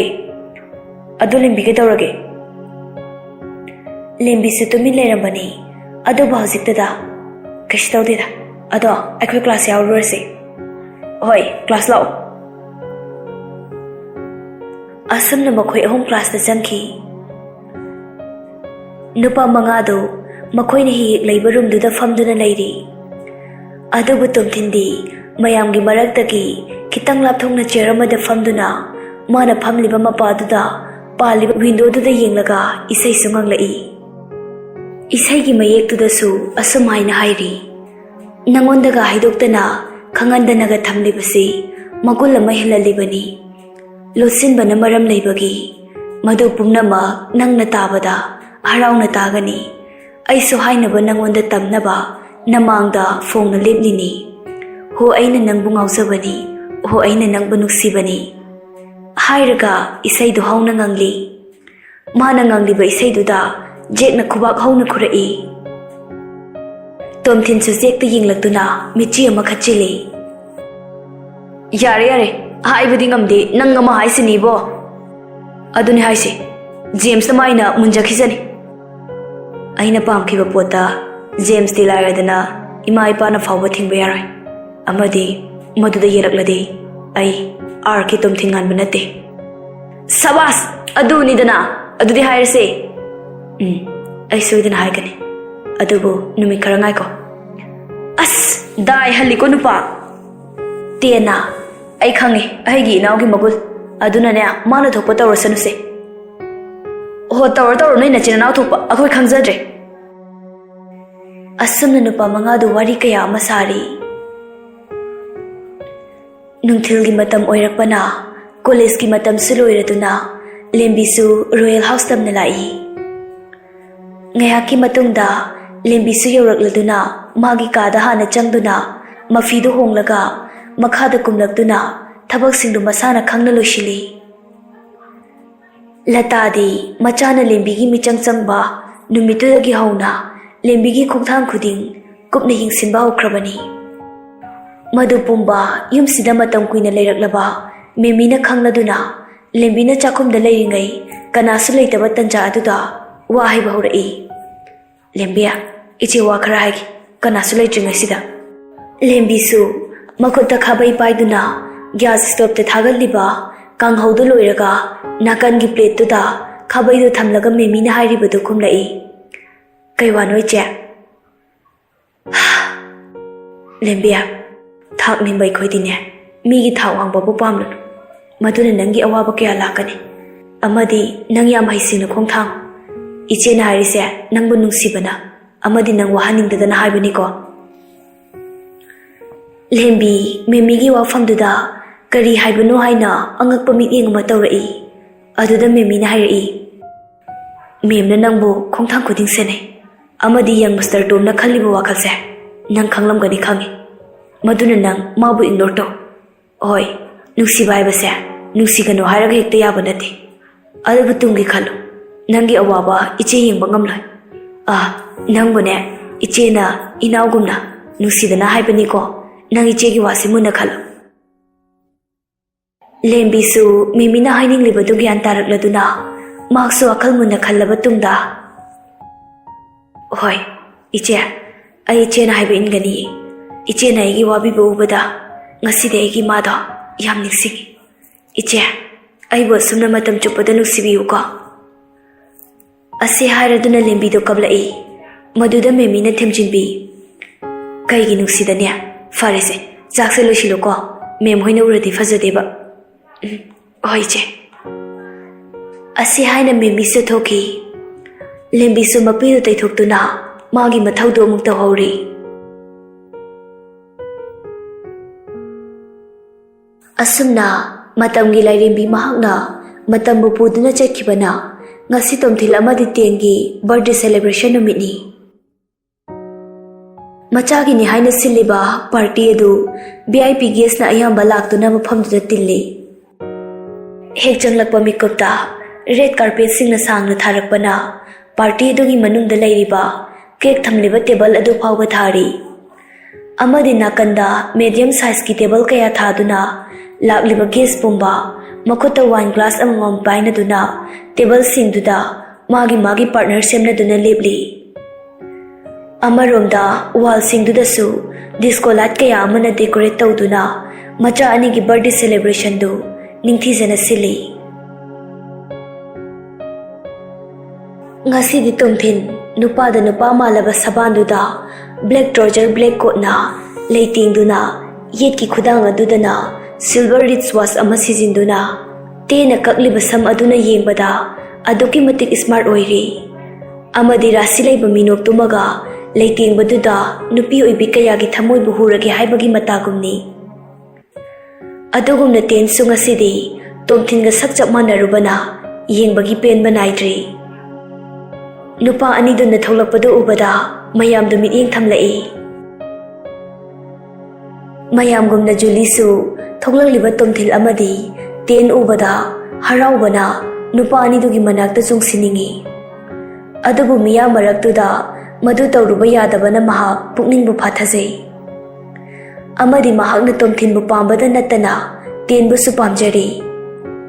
ꯑꯗꯨ ꯂꯦꯝꯕꯤ ꯀꯩꯗꯧꯔꯒꯦ? ꯂꯦꯝꯕꯤꯁꯨ ꯇꯨꯃꯤꯟ ꯂꯩꯔꯝꯕꯅꯤ꯫ ꯑꯗꯨꯕꯨ ꯍꯧꯖꯤꯛꯇꯗ, "ꯀꯩꯁꯨ ꯇꯧꯗꯦꯗ꯫ ꯑꯗꯣ ꯑꯩꯈꯣꯏ ꯀ꯭ꯂꯥꯁ ꯌꯥꯎꯔꯨꯔꯁꯦ꯫" "ꯍꯣꯏ, ꯀ꯭ꯂꯥꯁ ꯂꯥꯛꯑꯣ꯫" ꯑꯁꯨꯝꯅ ꯃꯈꯣꯏ ꯑꯍꯨꯝ ꯀ꯭ꯂꯥꯁꯇ ꯆꯪꯈꯤ꯫ ꯅꯨꯄꯥ ꯃꯉꯥꯗꯨ ꯃꯈꯣꯏꯅ ꯍꯦꯛ ꯍꯦꯛ ꯂꯩꯕ ꯔꯨꯝꯗꯨꯗ ꯐꯝꯗꯨꯅ ꯂꯩꯔꯤ꯫ ꯑꯗꯨꯕꯨ ꯇꯣꯝꯊꯤꯟꯗꯤ ꯃꯌꯥꯝꯒꯤ ꯃꯔꯛꯇꯒꯤ ꯈꯤꯇꯪ ꯂꯥꯞꯊꯣꯛꯅ ꯆꯤꯌꯔ ꯑꯃꯗ ꯐꯝꯗꯨꯅ ꯃꯥꯅ ꯐꯝꯂꯤꯕ ꯃꯄꯥꯗꯨꯗ ꯄꯥꯜꯂꯤꯕ ꯋꯤꯟꯗꯣꯗꯨꯗ ꯌꯦꯡꯂꯒ ꯏꯁꯩꯁꯨ ꯉꯪꯂꯛꯏ꯫ ꯏꯁꯩꯒꯤ ꯃꯌꯦꯛꯇꯨꯗꯁꯨ ꯑꯁꯨꯝ ꯍꯥꯏꯅ ꯍꯥꯏꯔꯤ, "ꯅꯉꯣꯟꯗꯒ ꯍꯥꯏꯗꯣꯛꯇꯅ ꯈꯪꯍꯟꯗꯅꯒ ꯊꯝꯂꯤꯕꯁꯤ ꯃꯒꯨꯟ ꯑꯃ ꯍꯦꯜꯍꯜꯂꯤꯕꯅꯤ꯫ ꯂꯣꯠꯁꯤꯟꯕꯅ ꯃꯔꯝ ꯂꯩꯕꯒꯤ ꯃꯗꯨ ꯄꯨꯝꯅꯃꯛ ꯅꯪꯅ ꯇꯥꯕꯗ ꯍꯔꯥꯎꯅ ꯇꯥꯒꯅꯤ꯫ ꯑꯩꯁꯨ ꯍꯥꯏꯅꯕ ꯅꯉꯣꯟꯗ ꯇꯝꯅꯕ ꯅꯃꯥꯡꯗ ꯐꯣꯡꯅ ꯂꯦꯞꯂꯤꯅꯤ꯫ ꯍꯣ, ꯑꯩꯅ ꯅꯪꯕꯨ ꯉꯥꯎꯖꯕꯅꯤ꯫ ꯍꯣ, ꯑꯩꯅ ꯅꯪꯕꯨ ꯅꯨꯡꯁꯤꯕꯅꯤ꯫" ꯍꯥꯏꯔꯒ ꯏꯁꯩꯗꯨ ꯍꯧꯅ ꯉꯪꯂꯤ꯫ ꯃꯥꯅ ꯉꯪꯂꯤꯕ ꯏꯁꯩꯗꯨꯗ ꯖꯦꯛꯅ ꯈꯨꯕꯥꯛ ꯍꯧꯅ ꯈꯨꯔꯛꯏ꯫ ꯇꯣꯝꯊꯤꯟꯁꯨ ꯖꯦꯛꯇ ꯌꯦꯡꯂꯛꯇꯨꯅ ꯃꯤꯠꯆꯤ ꯑꯃ ꯈꯠꯆꯤꯜꯂꯤ꯫ "ꯌꯥꯔꯦ, ꯌꯥꯔꯦ, ꯍꯥꯏꯕꯗꯤ ꯉꯝꯗꯦ, ꯅꯪ ꯑꯃ ꯍꯥꯏꯁꯤꯅꯤꯕꯣ꯫" "ꯑꯗꯨꯅꯤ ꯍꯥꯏꯁꯦ, ꯖꯦꯝꯁꯇ ꯃꯥꯏꯅ ꯃꯨꯟꯖꯈꯤꯁꯅꯤ꯫ ꯑꯩꯅ ꯄꯥꯝꯈꯤꯕ ꯄꯣꯠꯇ ꯖꯦꯝꯁꯇꯤ ꯂꯥꯏꯔꯗꯅ ꯏꯃꯥ ꯏꯄꯥꯅ ꯐꯥꯎꯕ ꯊꯤꯡꯕ ꯌꯥꯔꯣꯏ꯫ ꯑꯃꯗꯤ ꯃꯗꯨꯗ ꯌꯦꯜꯂꯛꯂꯗꯤ ꯑꯩ ꯑꯥꯔ ꯀꯦ ꯇꯣꯝꯊꯤꯟ ꯉꯥꯟꯕ ꯅꯠꯇꯦ꯫" "ꯁꯕꯥꯁ! ꯑꯗꯨꯅꯤꯗꯅ! ꯑꯗꯨꯗꯤ ꯍꯥꯏꯔꯁꯦ꯫" "ꯎꯝ, ꯑꯩ ꯁꯣꯏꯗꯅ ꯍꯥꯏꯒꯅꯤ꯫ ꯑꯗꯨꯕꯨ ꯅꯨꯃꯤꯠ ꯈꯔ ꯉꯥꯏꯈꯣ꯫" "ꯑꯁ! ꯗꯥꯏ ꯍꯜꯂꯤꯀꯣ ꯅꯨꯄꯥ!" "ꯇꯦꯟꯅ, ꯑꯩ ꯈꯪꯉꯦ ꯑꯩꯒꯤ ꯏꯅꯥꯎꯒꯤ ꯃꯒꯨꯟ꯫ ꯑꯗꯨꯅꯅꯦ, ꯃꯥꯅ ꯊꯣꯛꯄ ꯇꯧꯔꯁꯅꯨꯁꯦ꯫ ꯍꯣ, ꯇꯧꯔꯣ ꯇꯧꯔꯣ, ꯅꯣꯏ ꯅꯆꯤꯟ ꯅꯅꯥꯎ ꯊꯣꯛꯄ, ꯑꯩꯈꯣꯏ ꯈꯪꯖꯗ꯭ꯔꯦ꯫ ꯑꯁꯨꯝꯅ ꯅꯨꯄꯥ ꯃꯉꯥꯗꯨ ꯋꯥꯔꯤ ꯀꯌꯥ ꯑꯃ ꯁꯥꯔꯤ꯫ ꯅꯨꯡꯊꯤꯜꯒꯤ ꯃꯇꯝ ꯑꯣꯏꯔꯛꯄꯅ ꯀꯣꯂꯦꯖꯀꯤ ꯃꯇꯝꯁꯨ ꯂꯣꯏꯔꯗꯨꯅ ꯂꯦꯝꯕꯤꯁꯨ ꯔꯣꯌꯦꯜ ꯍꯥꯎꯁ ꯇꯝꯅ ꯂꯥꯛꯏ꯫ ꯉꯥꯏꯍꯥꯛꯀꯤ ꯃꯇꯨꯡꯗ ꯂꯦꯝꯕꯤꯁꯨ ꯌꯧꯔꯛꯂꯗꯨꯅ ꯃꯥꯒꯤ ꯀꯥꯗ ꯍꯥꯟꯅ ꯆꯪꯗꯨꯅ ꯃꯐꯤꯗꯨ ꯍꯣꯡꯂꯒ ꯃꯈꯥꯗ ꯀꯨꯝꯂꯛꯇꯨꯅ ꯊꯕꯛꯁꯤꯡꯗꯨ ꯃꯁꯥꯅ ꯈꯪꯅ ꯂꯣꯏꯁꯤꯜꯂꯤ꯫ ꯂꯇꯥꯗꯤ ꯃꯆꯥꯅ ꯂꯦꯝꯕꯤꯒꯤ ꯃꯤꯆꯪ ꯆꯪꯕ ꯅꯨꯃꯤꯠꯇꯨꯗꯒꯤ ꯍꯧꯅ ꯂꯦꯝꯕꯤꯒꯤ ꯈꯣꯡꯊꯥꯡ ꯈꯨꯗꯤꯡ ꯀꯨꯞꯅ ꯌꯦꯡꯁꯤꯟꯕ ꯍꯧꯈ꯭ꯔꯕꯅꯤ꯫ ꯃꯗꯨ ꯄꯨꯝꯕ ꯌꯨꯝꯁꯤꯗ ꯃꯇꯝ ꯀꯨꯏꯅ ꯂꯩꯔꯛꯂꯕ ꯃꯦꯃꯤꯅ ꯈꯪꯂꯗꯨꯅ ꯂꯦꯝꯕꯤꯅ ꯆꯥꯛꯈꯨꯝꯗ ꯂꯩꯔꯤꯉꯩ ꯀꯅꯥꯁꯨ ꯂꯩꯇꯕ ꯇꯟꯖꯥ ꯑꯗꯨꯗ ꯋꯥ ꯍꯥꯏꯕ ꯍꯧꯔꯛꯏ꯫ "ꯂꯦꯝꯕꯤ, ꯏꯆꯦ ꯋꯥ ꯈꯔ ꯍꯥꯏꯒꯦ, ꯀꯅꯥꯁꯨ ꯂꯩꯇ꯭ꯔꯤꯉꯩꯁꯤꯗ꯫" ꯂꯦꯝꯕꯤꯁꯨ ꯃꯈꯨꯠꯇ ꯈꯥꯕꯩ ꯄꯥꯏꯗꯨꯅ ꯒ꯭ꯌꯥꯁ ꯁ꯭ꯇꯣꯞꯇ ꯊꯥꯒꯠꯂꯤꯕ ꯀꯥꯡꯍꯧꯗꯨ ꯂꯣꯏꯔꯒ ꯅꯥꯀꯟꯒꯤ ꯄ꯭ꯂꯦꯠꯇꯨꯗ ꯈꯥꯕꯩꯗꯨ ꯊꯝꯂꯒ ꯃꯦꯃꯤꯅ ꯍꯥꯏꯔꯤꯕꯗꯨ ꯈꯨꯝꯂꯛꯏ꯫ "ꯀꯩ ꯋꯥꯅꯣ ꯏꯆꯦ?" "ꯂꯦꯝꯕꯤ, ꯊꯥꯛ ꯅꯦꯝꯕ ꯑꯩꯈꯣꯏꯗꯤꯅꯦ, ꯃꯤꯒꯤ ꯊꯥꯛ ꯋꯥꯡꯕꯕꯨ ꯄꯥꯝꯂꯨꯅꯨ꯫ ꯃꯗꯨꯅ ꯅꯪꯒꯤ ꯑꯋꯥꯕ ꯀꯌꯥ ꯂꯥꯛꯀꯅꯤ꯫ ꯑꯃꯗꯤ ꯅꯪ ꯌꯥꯝ ꯍꯩꯁꯤꯡꯅ ꯈꯣꯡꯊꯥꯡ꯫ ꯏꯆꯦꯅ ꯍꯥꯏꯔꯤꯁꯦ ꯅꯪꯕꯨ ꯅꯨꯡꯁꯤꯕꯅ ꯑꯃꯗꯤ ꯅꯪ ꯋꯥꯍꯟꯅꯤꯡꯗꯗꯅ ꯍꯥꯏꯕꯅꯤꯀꯣ꯫" ꯂꯦꯝꯕꯤ ꯃꯦꯃꯤꯒꯤ ꯋꯥꯐꯝꯗꯨꯗ ꯀꯔꯤ ꯍꯥꯏꯕꯅꯣ ꯍꯥꯏꯅ ꯑꯉꯛꯄ ꯃꯤꯠꯌꯦꯡ ꯑꯃ ꯇꯧꯔꯛꯏ꯫ ꯑꯗꯨꯗ ꯃꯦꯃꯤꯅ ꯍꯥꯏꯔꯛꯏ, "ꯃꯦꯝꯅ ꯅꯪꯕꯨ ꯈꯣꯡꯊꯥꯡ ꯈꯨꯗꯤꯡ ꯁꯦꯟꯅꯩ, ꯑꯃꯗꯤ ꯌꯪ ꯃꯤꯁꯇꯔ ꯇꯣꯝꯅ ꯈꯜꯂꯤꯕ ꯋꯥꯈꯜꯁꯦ ꯅꯪ ꯈꯪꯂꯝꯒꯅꯤ ꯈꯪꯉꯤ꯫ ꯃꯗꯨꯅ ꯅꯪ ꯃꯥꯕꯨ ꯏꯒꯅꯣꯔ ꯇꯧ꯫ ꯍꯣꯏ, ꯅꯨꯡꯁꯤꯕ ꯍꯥꯏꯕꯁꯦ ꯅꯨꯡꯁꯤꯒꯅꯨ ꯍꯥꯏꯔꯒ ꯍꯦꯛꯇ ꯌꯥꯕ ꯅꯠꯇꯦ꯫ ꯑꯗꯨꯕꯨ ꯇꯨꯡꯒꯤ ꯈꯜꯂꯨ, ꯅꯪꯒꯤ ꯑꯋꯥꯕ ꯏꯆꯦ ꯌꯦꯡꯕ ꯉꯝꯂꯣꯏ꯫ ꯑꯥ, ꯅꯪꯕꯨꯅꯦ ꯏꯆꯦꯅ ꯏꯅꯥꯎꯒꯨꯝꯅ ꯅꯨꯡꯁꯤꯗꯅ ꯍꯥꯏꯕꯅꯤꯀꯣ, ꯅꯪ ꯏꯆꯦꯒꯤ ꯋꯥꯁꯦ ꯃꯨꯟꯅ ꯈꯜꯂꯨ꯫" ꯂꯦꯝꯕꯤꯁꯨ ꯃꯦꯃꯤꯅ ꯍꯥꯏꯅꯤꯡꯂꯤꯕꯗꯨ ꯒ꯭ꯌꯥꯟ ꯇꯥꯔꯛꯂꯗꯨꯅ ꯃꯍꯥꯛꯁꯨ ꯋꯥꯈꯜ ꯃꯨꯟꯅ ꯈꯜꯂꯕ ꯇꯨꯡꯗ, "ꯍꯣꯏ, ꯏꯆꯦ, ꯑꯩ ꯏꯆꯦꯅ ꯍꯥꯏꯕ ꯏꯟꯒꯅꯤ꯫ ꯏꯆꯦꯅ ꯑꯩꯒꯤ ꯋꯥꯕꯤꯕ ꯎꯕꯗ ꯉꯁꯤꯗꯤ ꯑꯩꯒꯤ ꯏꯃꯥꯗꯣ ꯌꯥꯝ ꯅꯤꯡꯁꯤꯡꯉꯤ꯫ ꯏꯆꯦ, ꯑꯩꯕꯨ ꯑꯁꯨꯝꯅ ꯃꯇꯝ ꯆꯨꯞꯄꯗ ꯅꯨꯡꯁꯤꯕꯤꯌꯨꯀꯣ꯫" ꯑꯁꯤ ꯍꯥꯏꯔꯗꯨꯅ ꯂꯦꯝꯕꯤꯗꯣ ꯀꯞꯂꯛꯏ꯫ ꯃꯗꯨꯗ ꯃꯦꯃꯤꯅ ꯊꯦꯝꯖꯤꯟꯕꯤ, "ꯀꯩꯒꯤ ꯅꯨꯡꯁꯤꯗꯅꯦ? ꯐꯔꯦꯁꯦ, ꯆꯥꯛꯁꯦ ꯂꯣꯏꯁꯤꯜꯂꯨꯀꯣ, ꯃꯦꯝ ꯍꯣꯏꯅ ꯎꯔꯗꯤ ꯐꯖꯗꯦꯕ꯫" "ꯎꯝ, ꯍꯣꯏ ꯏꯆꯦ꯫ ꯑꯁꯤ ꯍꯥꯏꯅ ꯃꯦꯃꯤꯁꯨ ꯊꯣꯛꯈꯤ꯫ ꯂꯦꯝꯕꯤꯁꯨ ꯃꯄꯤꯗꯨ ꯇꯩꯊꯣꯛꯇꯨꯅ ꯃꯥꯒꯤ ꯃꯊꯧꯗꯨ ꯑꯃꯨꯛ ꯇꯧꯍꯧꯔꯤ꯫ ꯑꯁꯨꯝꯅ ꯃꯇꯝꯒꯤ ꯂꯥꯏꯔꯦꯝꯕꯤ ꯃꯍꯥꯛꯅ ꯃꯇꯝꯕꯨ ꯄꯨꯗꯨꯅ ꯆꯠꯈꯤꯕꯅ ꯉꯁꯤ ꯇꯣꯝꯊꯤꯜ ꯑꯃꯗꯤ ꯇꯦꯟꯒꯤ birthday celebration ꯅꯨꯃꯤꯠꯅꯤ꯫ ꯃꯆꯥꯒꯤꯅꯤ ꯍꯥꯏꯅ ꯁꯤꯜꯂꯤꯕ party ꯑꯗꯨ V I P guestꯅ ꯑꯌꯥꯝꯕ ꯂꯥꯛꯇꯨꯅ ꯃꯐꯝꯗꯨꯗ ꯇꯤꯜꯂꯤ꯫ ꯍꯦꯛ ꯆꯪꯂꯛꯄ ꯃꯤꯀꯨꯞꯇ red carpetꯁꯤꯡꯅ ꯁꯥꯡꯅ ꯊꯥꯔꯛꯄꯅ party ꯑꯗꯨꯒꯤ ꯃꯅꯨꯡꯗ ꯂꯩꯔꯤꯕ cake ꯊꯝꯂꯤꯕ table ꯑꯗꯨ ꯐꯥꯎꯕ ꯊꯥꯔꯤ꯫ ꯑꯃꯗꯤ ꯅꯥꯀꯟꯗ medium sizeꯀꯤ table ꯀꯌꯥ ꯊꯥꯗꯨꯅ ꯂꯥꯛꯂꯤꯕ guest ꯄꯨꯝꯕ ꯃꯈꯨꯠꯇ wine glass ꯑꯃꯃꯝ ꯄꯥꯏꯅꯗꯨꯅ tableꯁꯤꯡꯗꯨꯗ ꯃꯥꯒꯤ ꯃꯥꯒꯤ partner ꯁꯦꯝꯅꯗꯨꯅ ꯂꯦꯞꯂꯤ꯫ ꯑꯃꯔꯣꯝꯗ wallꯁꯤꯡꯗꯨꯗꯁꯨ disco light ꯀꯌꯥ ꯑꯃꯅ decorate ꯇꯧꯗꯨꯅ ꯃꯆꯥ ꯑꯅꯤꯒꯤ birthday celebrationꯗꯨ ꯅꯤꯡꯊꯤꯖꯅ ꯁꯤꯜꯂꯤ꯫ ꯉꯁꯤꯗꯤ ꯇꯣꯝꯊꯤꯟ ꯅꯨꯄꯥꯗ ꯅꯨꯄꯥ ꯃꯥꯜꯂꯕ ꯁꯕꯥꯟꯗꯨꯗ black trouser, black coatꯅ ꯂꯩꯇꯦꯡꯗꯨꯅ, ꯌꯦꯠꯀꯤ ꯈꯨꯗꯥꯡ ꯑꯗꯨꯗꯅ silver wrist watch ꯑꯃ ꯁꯤꯖꯤꯟꯗꯨꯅ, ꯇꯦꯟꯅ ꯀꯛꯂꯤꯕ ꯁꯝ ꯑꯗꯨꯅ ꯌꯦꯡꯕꯗ ꯑꯗꯨꯛꯀꯤ ꯃꯇꯤꯛ smart ꯑꯣꯏꯔꯤ꯫ ꯑꯃꯗꯤ ꯔꯥꯁꯤ ꯂꯩꯕ ꯃꯤꯅꯣꯛꯇꯨꯃꯒ ꯂꯩꯇꯦꯡꯕꯗꯨꯗ ꯅꯨꯄꯤ ꯑꯣꯏꯕꯤ ꯀꯌꯥꯒꯤ ꯊꯃꯣꯏꯕꯨ ꯍꯨꯔꯒꯦ ꯍꯥꯏꯕꯒꯤ ꯃꯇꯥꯒꯨꯝꯅꯤ꯫ ꯑꯗꯨꯒꯨꯝꯅ ꯇꯦꯟꯁꯨ ꯉꯁꯤꯗꯤ ꯇꯣꯝꯊꯤꯟꯒ ꯁꯛ ꯆꯞ ꯃꯥꯟꯅꯔꯨꯕꯅ ꯌꯦꯡꯕꯒꯤ ꯄꯦꯟꯕ ꯅꯥꯏꯗ꯭ꯔꯤ꯫ ꯅꯨꯄꯥ ꯑꯅꯤꯗꯨꯅ ꯊꯣꯛꯂꯛꯄꯗꯨ ꯎꯕꯗ ꯃꯌꯥꯝꯗꯨ ꯃꯤꯠꯌꯦꯡ ꯊꯝꯂꯛꯏ꯫ ꯃꯌꯥꯝꯒꯨꯝꯅ ꯖꯨꯂꯤꯁꯨ ꯊꯣꯛꯂꯛꯂꯤꯕ ꯇꯣꯝꯊꯤꯜ ꯑꯃꯗꯤ ꯇꯦꯟ ꯎꯕꯗ ꯍꯔꯥꯎꯕꯅ ꯅꯨꯄꯥ ꯑꯅꯤꯗꯨꯒꯤ ꯃꯅꯥꯛꯇ ꯆꯣꯡꯁꯤꯟꯅꯤꯡꯏ꯫ ꯑꯗꯨꯕꯨ ꯃꯤꯌꯥꯝ ꯃꯔꯛꯇꯨꯗ ꯃꯗꯨ ꯇꯧꯔꯨꯕ ꯌꯥꯗꯕꯅ ꯃꯍꯥꯛ ꯄꯨꯛꯅꯤꯡꯕꯨ ꯐꯥꯊꯖꯩ꯫ ꯑꯃꯗꯤ ꯃꯍꯥꯛꯅ ꯇꯣꯝꯊꯤꯟꯕꯨ ꯄꯥꯝꯕꯗ ꯅꯠꯇꯅ ꯇꯦꯟꯕꯨꯁꯨ ꯄꯥꯝꯖꯔꯤ꯫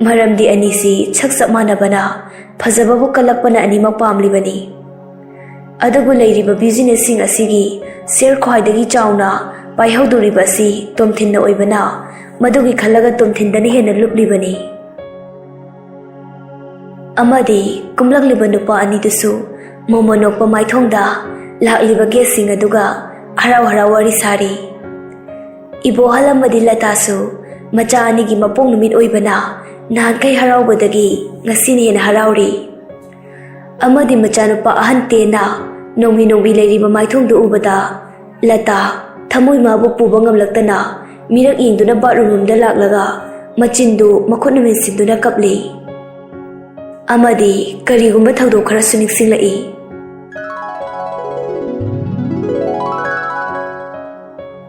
ꯃꯔꯝꯗꯤ ꯑꯅꯤꯁꯤ ꯁꯛ ꯆꯞ ꯃꯥꯟꯅꯕꯅ ꯐꯖꯕꯕꯨ ꯀꯜꯂꯛꯄꯅ ꯑꯅꯤꯃꯛ ꯄꯥꯝꯂꯤꯕꯅꯤ꯫ ꯑꯗꯨꯕꯨ ꯂꯩꯔꯤꯕ businessꯁꯤꯡ ꯑꯁꯤꯒꯤ share ꯈ꯭ꯋꯥꯏꯗꯒꯤ ꯆꯥꯎꯅ ꯄꯥꯏꯍꯧꯗꯣꯔꯤꯕ ꯑꯁꯤ ꯇꯣꯝꯊꯤꯟꯅ ꯑꯣꯏꯕꯅ ꯃꯗꯨꯒꯤ ꯈꯜꯂꯒ ꯇꯣꯝꯊꯤꯟꯗꯅ ꯍꯦꯟꯅ ꯂꯨꯞꯂꯤꯕꯅꯤ꯫ ꯑꯃꯗꯤ ꯀꯨꯝꯂꯛꯂꯤꯕ ꯅꯨꯄꯥ ꯑꯅꯤꯗꯨꯁꯨ ꯃꯣꯃꯣꯟ ꯅꯣꯛꯄ ꯃꯥꯏꯊꯣꯡꯗ ꯂꯥꯛꯂꯤꯕ guestꯁꯤꯡ ꯑꯗꯨꯒ ꯍꯔꯥꯎ ꯍꯔꯥꯎ ꯋꯥꯔꯤ ꯁꯥꯔꯤ꯫ ꯏꯕꯣꯍꯜ ꯑꯃꯗꯤ ꯂꯇꯥꯁꯨ ꯃꯆꯥ ꯑꯅꯤꯒꯤ ꯃꯄꯣꯛ ꯅꯨꯃꯤꯠ ꯑꯣꯏꯕꯅ ꯅꯍꯥꯟꯈꯩ ꯍꯔꯥꯎꯕꯗꯒꯤ ꯉꯁꯤꯅ ꯍꯦꯟꯅ ꯍꯔꯥꯎꯔꯤ꯫ ꯑꯃꯗꯤ ꯃꯆꯥꯅꯨꯄꯥ ꯑꯍꯟ ꯇꯦꯟꯅ ꯅꯣꯡꯃꯤ ꯅꯣꯡꯃꯤ ꯂꯩꯔꯤꯕ ꯃꯥꯏꯊꯣꯡꯗꯨ ꯎꯕꯗ ꯂꯇꯥ ꯊꯃꯣꯏ ꯃꯥꯕꯨ ꯄꯨꯕ ꯉꯝꯂꯛꯇꯅ ꯃꯤꯔꯛ ꯌꯦꯡꯗꯨꯅ ꯕꯥꯠꯔꯨꯝ ꯔꯨꯝꯗ ꯂꯥꯛꯂꯒ ꯃꯆꯤꯟꯗꯨ ꯃꯈꯨꯠꯅ ꯃꯦꯟꯁꯤꯟꯗꯨꯅ ꯀꯞꯂꯤ꯫ ꯑꯃꯗꯤ ꯀꯔꯤꯒꯨꯝꯕ ꯊꯧꯗꯣꯛ ꯈꯔꯁꯨ ꯅꯤꯡꯁꯤꯡꯂꯛꯏ꯫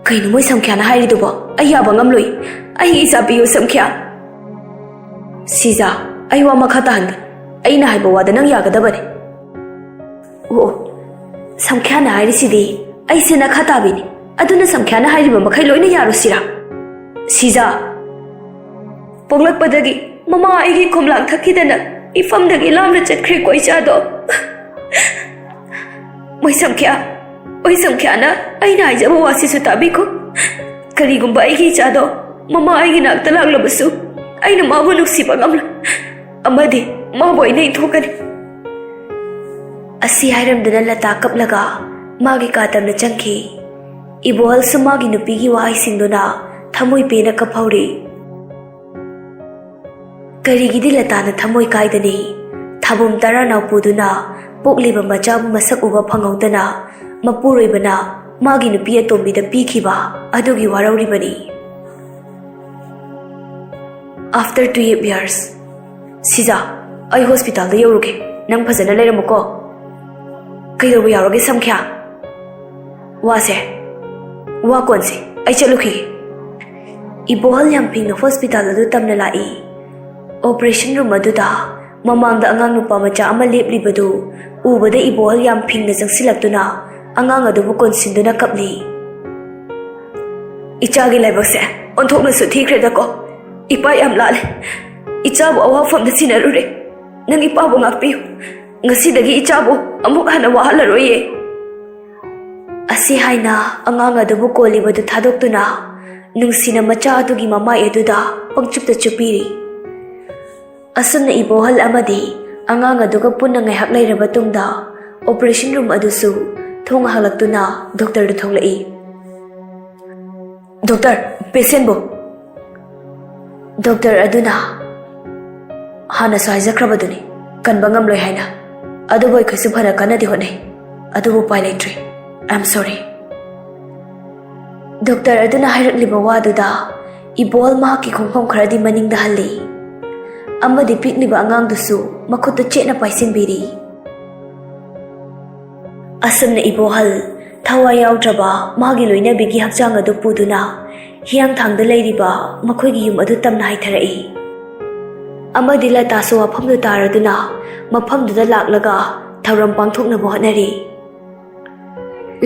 "ꯀꯩꯅꯣ ꯃꯣꯏ ꯁꯝꯈ꯭ꯌꯥꯅ ꯍꯥꯏꯔꯤꯗꯨꯕꯣ? ꯑꯩ ꯌꯥꯕ ꯉꯝꯂꯣꯏ꯫ ꯑꯩꯒꯤ ꯏꯆꯥ ꯄꯤꯌꯨ, ꯁꯝꯈ꯭ꯌꯥ꯫" "ꯁꯤꯖꯥ, ꯑꯩ ꯋꯥ ꯃꯈꯥ ꯇꯥꯍꯟꯒꯦ꯫ ꯑꯩꯅ ꯍꯥꯏꯕ ꯋꯥꯗ ꯅꯪ ꯌꯥꯒꯗꯕꯅꯤ꯫" "ꯑꯣ, ꯑꯣ, ꯁꯝꯈ꯭ꯌꯥꯅ ꯍꯥꯏꯔꯤꯁꯤꯗꯤ ꯑꯩꯁꯦ ꯅꯈꯥ ꯇꯥꯕꯤꯅꯤ꯫ ꯑꯗꯨꯅ ꯁꯝꯈ꯭ꯌꯥꯅ ꯍꯥꯏꯔꯤꯕ ꯃꯈꯩ ꯂꯣꯏꯅ ꯌꯥꯔꯣꯁꯤꯔꯥ?" "ꯁꯤꯖꯥ, ꯄꯣꯛꯂꯛꯄꯗꯒꯤ ꯃꯃꯥ ꯑꯩꯒꯤ ꯈꯣꯝꯂꯥꯡ ꯊꯛꯈꯤꯗꯅ ꯏꯐꯝꯗꯒꯤ ꯂꯥꯞꯅ ꯆꯠꯈ꯭ꯔꯦꯀꯣ ꯏꯆꯥꯗꯣ꯫" "ꯃꯣꯏ ꯁꯝꯈ꯭ꯌꯥ, ꯃꯣꯏ ꯁꯝꯈ꯭ꯌꯥꯅ ꯑꯩꯅ ꯍꯥꯏꯖꯕ ꯋꯥꯁꯤꯁꯨ ꯇꯥꯕꯤꯈꯣ꯫ ꯀꯔꯤꯒꯨꯝꯕ ꯑꯩꯒꯤ ꯏꯆꯥꯗꯣ ꯃꯃꯥ ꯑꯩꯒꯤ ꯅꯥꯛꯇ ꯂꯥꯛꯂꯕꯁꯨ, ꯑꯩꯅ ꯃꯥꯕꯨ ꯅꯨꯡꯁꯤꯕ ꯉꯝꯂꯣꯏ꯫ ꯑꯃꯗꯤ ꯃꯥꯕꯨ ꯑꯩꯅ ꯏꯟꯊꯣꯛꯀꯅꯤ꯫" ꯑꯁꯤ ꯍꯥꯏꯔꯝꯗꯨꯅ ꯂꯇꯥ ꯀꯞꯂꯒ ꯃꯥꯒꯤ ꯀꯥ ꯇꯝꯅ ꯆꯪꯈꯤ꯫ ꯏꯕꯣꯍꯜꯁꯨ ꯃꯥꯒꯤ ꯅꯨꯄꯤꯒꯤ ꯋꯥꯍꯩꯁꯤꯡꯗꯨꯅ ꯊꯃꯣꯏ ꯄꯦꯟꯅ ꯀꯞꯍꯧꯔꯤ꯫ ꯀꯔꯤꯒꯤꯗꯤ ꯂꯇꯥꯅ ꯊꯃꯣꯏ ꯀꯥꯏꯗꯅꯤ? ꯊꯥꯕꯨꯝ ꯇꯔꯥ ꯅꯥꯎꯄꯨꯗꯨꯅ ꯄꯣꯛꯂꯤꯕ ꯃꯆꯥꯕꯨ ꯃꯁꯛ ꯎꯕ ꯐꯪꯍꯧꯗꯅ ꯃꯄꯨꯔꯣꯏꯕꯅ ꯃꯥꯒꯤ ꯅꯨꯄꯤ ꯑꯇꯣꯝꯕꯤꯗ ꯄꯤꯈꯤꯕ ꯑꯗꯨꯒꯤ ꯋꯥꯔꯧꯔꯤꯕꯅꯤ꯫ After twelve years꯫ "ꯁꯤꯖꯥ, ꯑꯩ ꯍꯣꯁꯄꯤꯇꯥꯜꯗ ꯌꯧꯔꯨꯒꯦ꯫ ꯅꯪ ꯐꯖꯅ ꯂꯩꯔꯝꯃꯨꯀꯣ꯫" "ꯀꯩꯗꯧꯕ ꯌꯥꯎꯔꯒꯦ ꯁꯝꯈ꯭ꯌꯥ?" "ꯋꯥꯁꯦ, ꯋꯥ ꯀꯣꯟꯁꯦ, ꯑꯩ ꯆꯠꯂꯨꯈꯤꯒꯦ꯫" ꯏꯕꯣꯍꯜ ꯌꯥꯝꯐꯤꯡꯅ ꯍꯣꯁꯄꯤꯇꯥꯜ ꯑꯗꯨ ꯇꯝꯅ ꯂꯥꯛꯏ꯫ ꯑꯣꯄꯔꯦꯁꯟ ꯔꯨꯝ ꯑꯗꯨꯗ ꯃꯃꯥꯡꯗ ꯑꯉꯥꯡ ꯅꯨꯄꯥ ꯃꯆꯥ ꯑꯃ ꯂꯦꯞꯂꯤꯕꯗꯨ ꯎꯕꯗ ꯏꯕꯣꯍꯜ ꯌꯥꯝꯐꯤꯡꯅ ꯆꯪꯁꯤꯜꯂꯛꯇꯨꯅ ꯑꯉꯥꯡ ꯑꯗꯨꯕꯨ ꯀꯣꯟꯁꯤꯟꯗꯨꯅ ꯀꯞꯂꯤ꯫ "ꯏꯆꯥꯒꯤ ꯂꯥꯏꯕꯛꯁꯦ ꯑꯣꯟꯊꯣꯛꯅꯁꯨ ꯊꯤꯈ꯭ꯔꯦꯗꯀꯣ꯫ ꯏꯄꯥ ꯌꯥꯝ ꯂꯥꯜꯂꯦ꯫ ꯏꯆꯥꯕꯨ ꯑꯋꯥꯐꯝꯗ ꯁꯤꯟꯅꯔꯨꯔꯦ꯫ ꯅꯪ ꯏꯄꯥꯕꯨ ꯉꯥꯛꯄꯤꯌꯨ꯫ ꯉꯁꯤꯗꯒꯤ ꯏꯆꯥꯕꯨ ꯑꯃꯨꯛ ꯍꯟꯅ ꯋꯥꯍꯜꯂꯔꯣꯏꯌꯦ꯫" ꯑꯁꯤ ꯍꯥꯏꯅ ꯑꯉꯥꯡ ꯑꯗꯨꯕꯨ ꯀꯣꯜꯂꯤꯕꯗꯨ ꯊꯥꯗꯣꯛꯇꯨꯅ ꯅꯨꯡꯁꯤꯅ ꯃꯆꯥ ꯑꯗꯨꯒꯤ ꯃꯃꯥꯏ ꯑꯗꯨꯗ ꯄꯪꯆꯨꯞꯇ ꯆꯨꯞꯄꯤꯔꯤ꯫ ꯑꯁꯨꯝꯅ ꯏꯕꯣꯍꯜ ꯑꯃꯗꯤ ꯑꯉꯥꯡ ꯑꯗꯨꯒ ꯄꯨꯟꯅ ꯉꯥꯏꯍꯥꯛ ꯂꯩꯔꯕ ꯇꯨꯡꯗ ꯑꯣꯄꯔꯦꯁꯟ ꯔꯨꯝ ꯑꯗꯨꯁꯨ ꯊꯣꯡ ꯍꯥꯡꯂꯛꯇꯨꯅ ꯗꯣꯛꯇꯔꯗꯨ ꯊꯣꯛꯂꯛꯏ꯫ "ꯗꯣꯛꯇꯔ, ꯄꯦꯁꯦꯟꯕꯨ꯫" ꯗꯣꯛꯇꯔ ꯑꯗꯨꯅ ꯍꯥꯟꯅꯁꯨ ꯍꯥꯏꯖꯈ꯭ꯔꯕꯗꯨꯅꯤ, ꯀꯟꯕ ꯉꯝꯂꯣꯏ ꯍꯥꯏꯅ꯫ ꯑꯗꯨꯕꯨ ꯑꯩꯈꯣꯏꯁꯨ ꯐꯅ ꯀꯟꯅꯗꯤ ꯍꯣꯠꯅꯩ꯫ ꯑꯗꯨꯕꯨ ꯎꯄꯥꯏ ꯂꯩꯇ꯭ꯔꯦ꯫ I am sorry꯫ ꯗꯣꯛꯇꯔ ꯑꯗꯨꯅ ꯍꯥꯏꯔꯛꯂꯤꯕ ꯋꯥꯗꯨꯗ ꯏꯕꯣꯍꯜ ꯃꯍꯥꯛꯀꯤ ꯈꯣꯡꯐꯝ ꯈꯔꯗꯤ ꯃꯅꯤꯡꯗ ꯍꯜꯂꯤ꯫ ꯑꯃꯗꯤ ꯄꯤꯛꯂꯤꯕ ꯑꯉꯥꯡꯗꯨꯁꯨ ꯃꯈꯨꯠꯇ ꯆꯦꯠꯅ ꯄꯥꯏꯁꯤꯟꯕꯤꯔꯤ꯫ ꯑꯁꯨꯝꯅ ꯏꯕꯣꯍꯜ ꯊꯋꯥꯏ ꯌꯥꯎꯗ꯭ꯔꯕ ꯃꯥꯒꯤ ꯂꯣꯏꯅꯕꯤꯒꯤ ꯍꯛꯆꯥꯡ ꯑꯗꯨ ꯄꯨꯗꯨꯅ ꯍꯤꯌꯥꯡꯊꯥꯡꯗ ꯂꯩꯔꯤꯕ ꯃꯈꯣꯏꯒꯤ ꯌꯨꯝ ꯑꯗꯨ ꯇꯝꯅ ꯍꯥꯏꯊꯔꯛꯏ꯫ ꯑꯃꯗꯤ ꯂꯇꯥꯁꯨ ꯋꯥꯐꯝꯗꯨ ꯇꯥꯔꯗꯨꯅ ꯃꯐꯝꯗꯨꯗ ꯂꯥꯛꯂꯒ ꯊꯧꯔꯝ ꯄꯥꯡꯊꯣꯛꯅꯕ ꯍꯣꯠꯅꯔꯤ꯫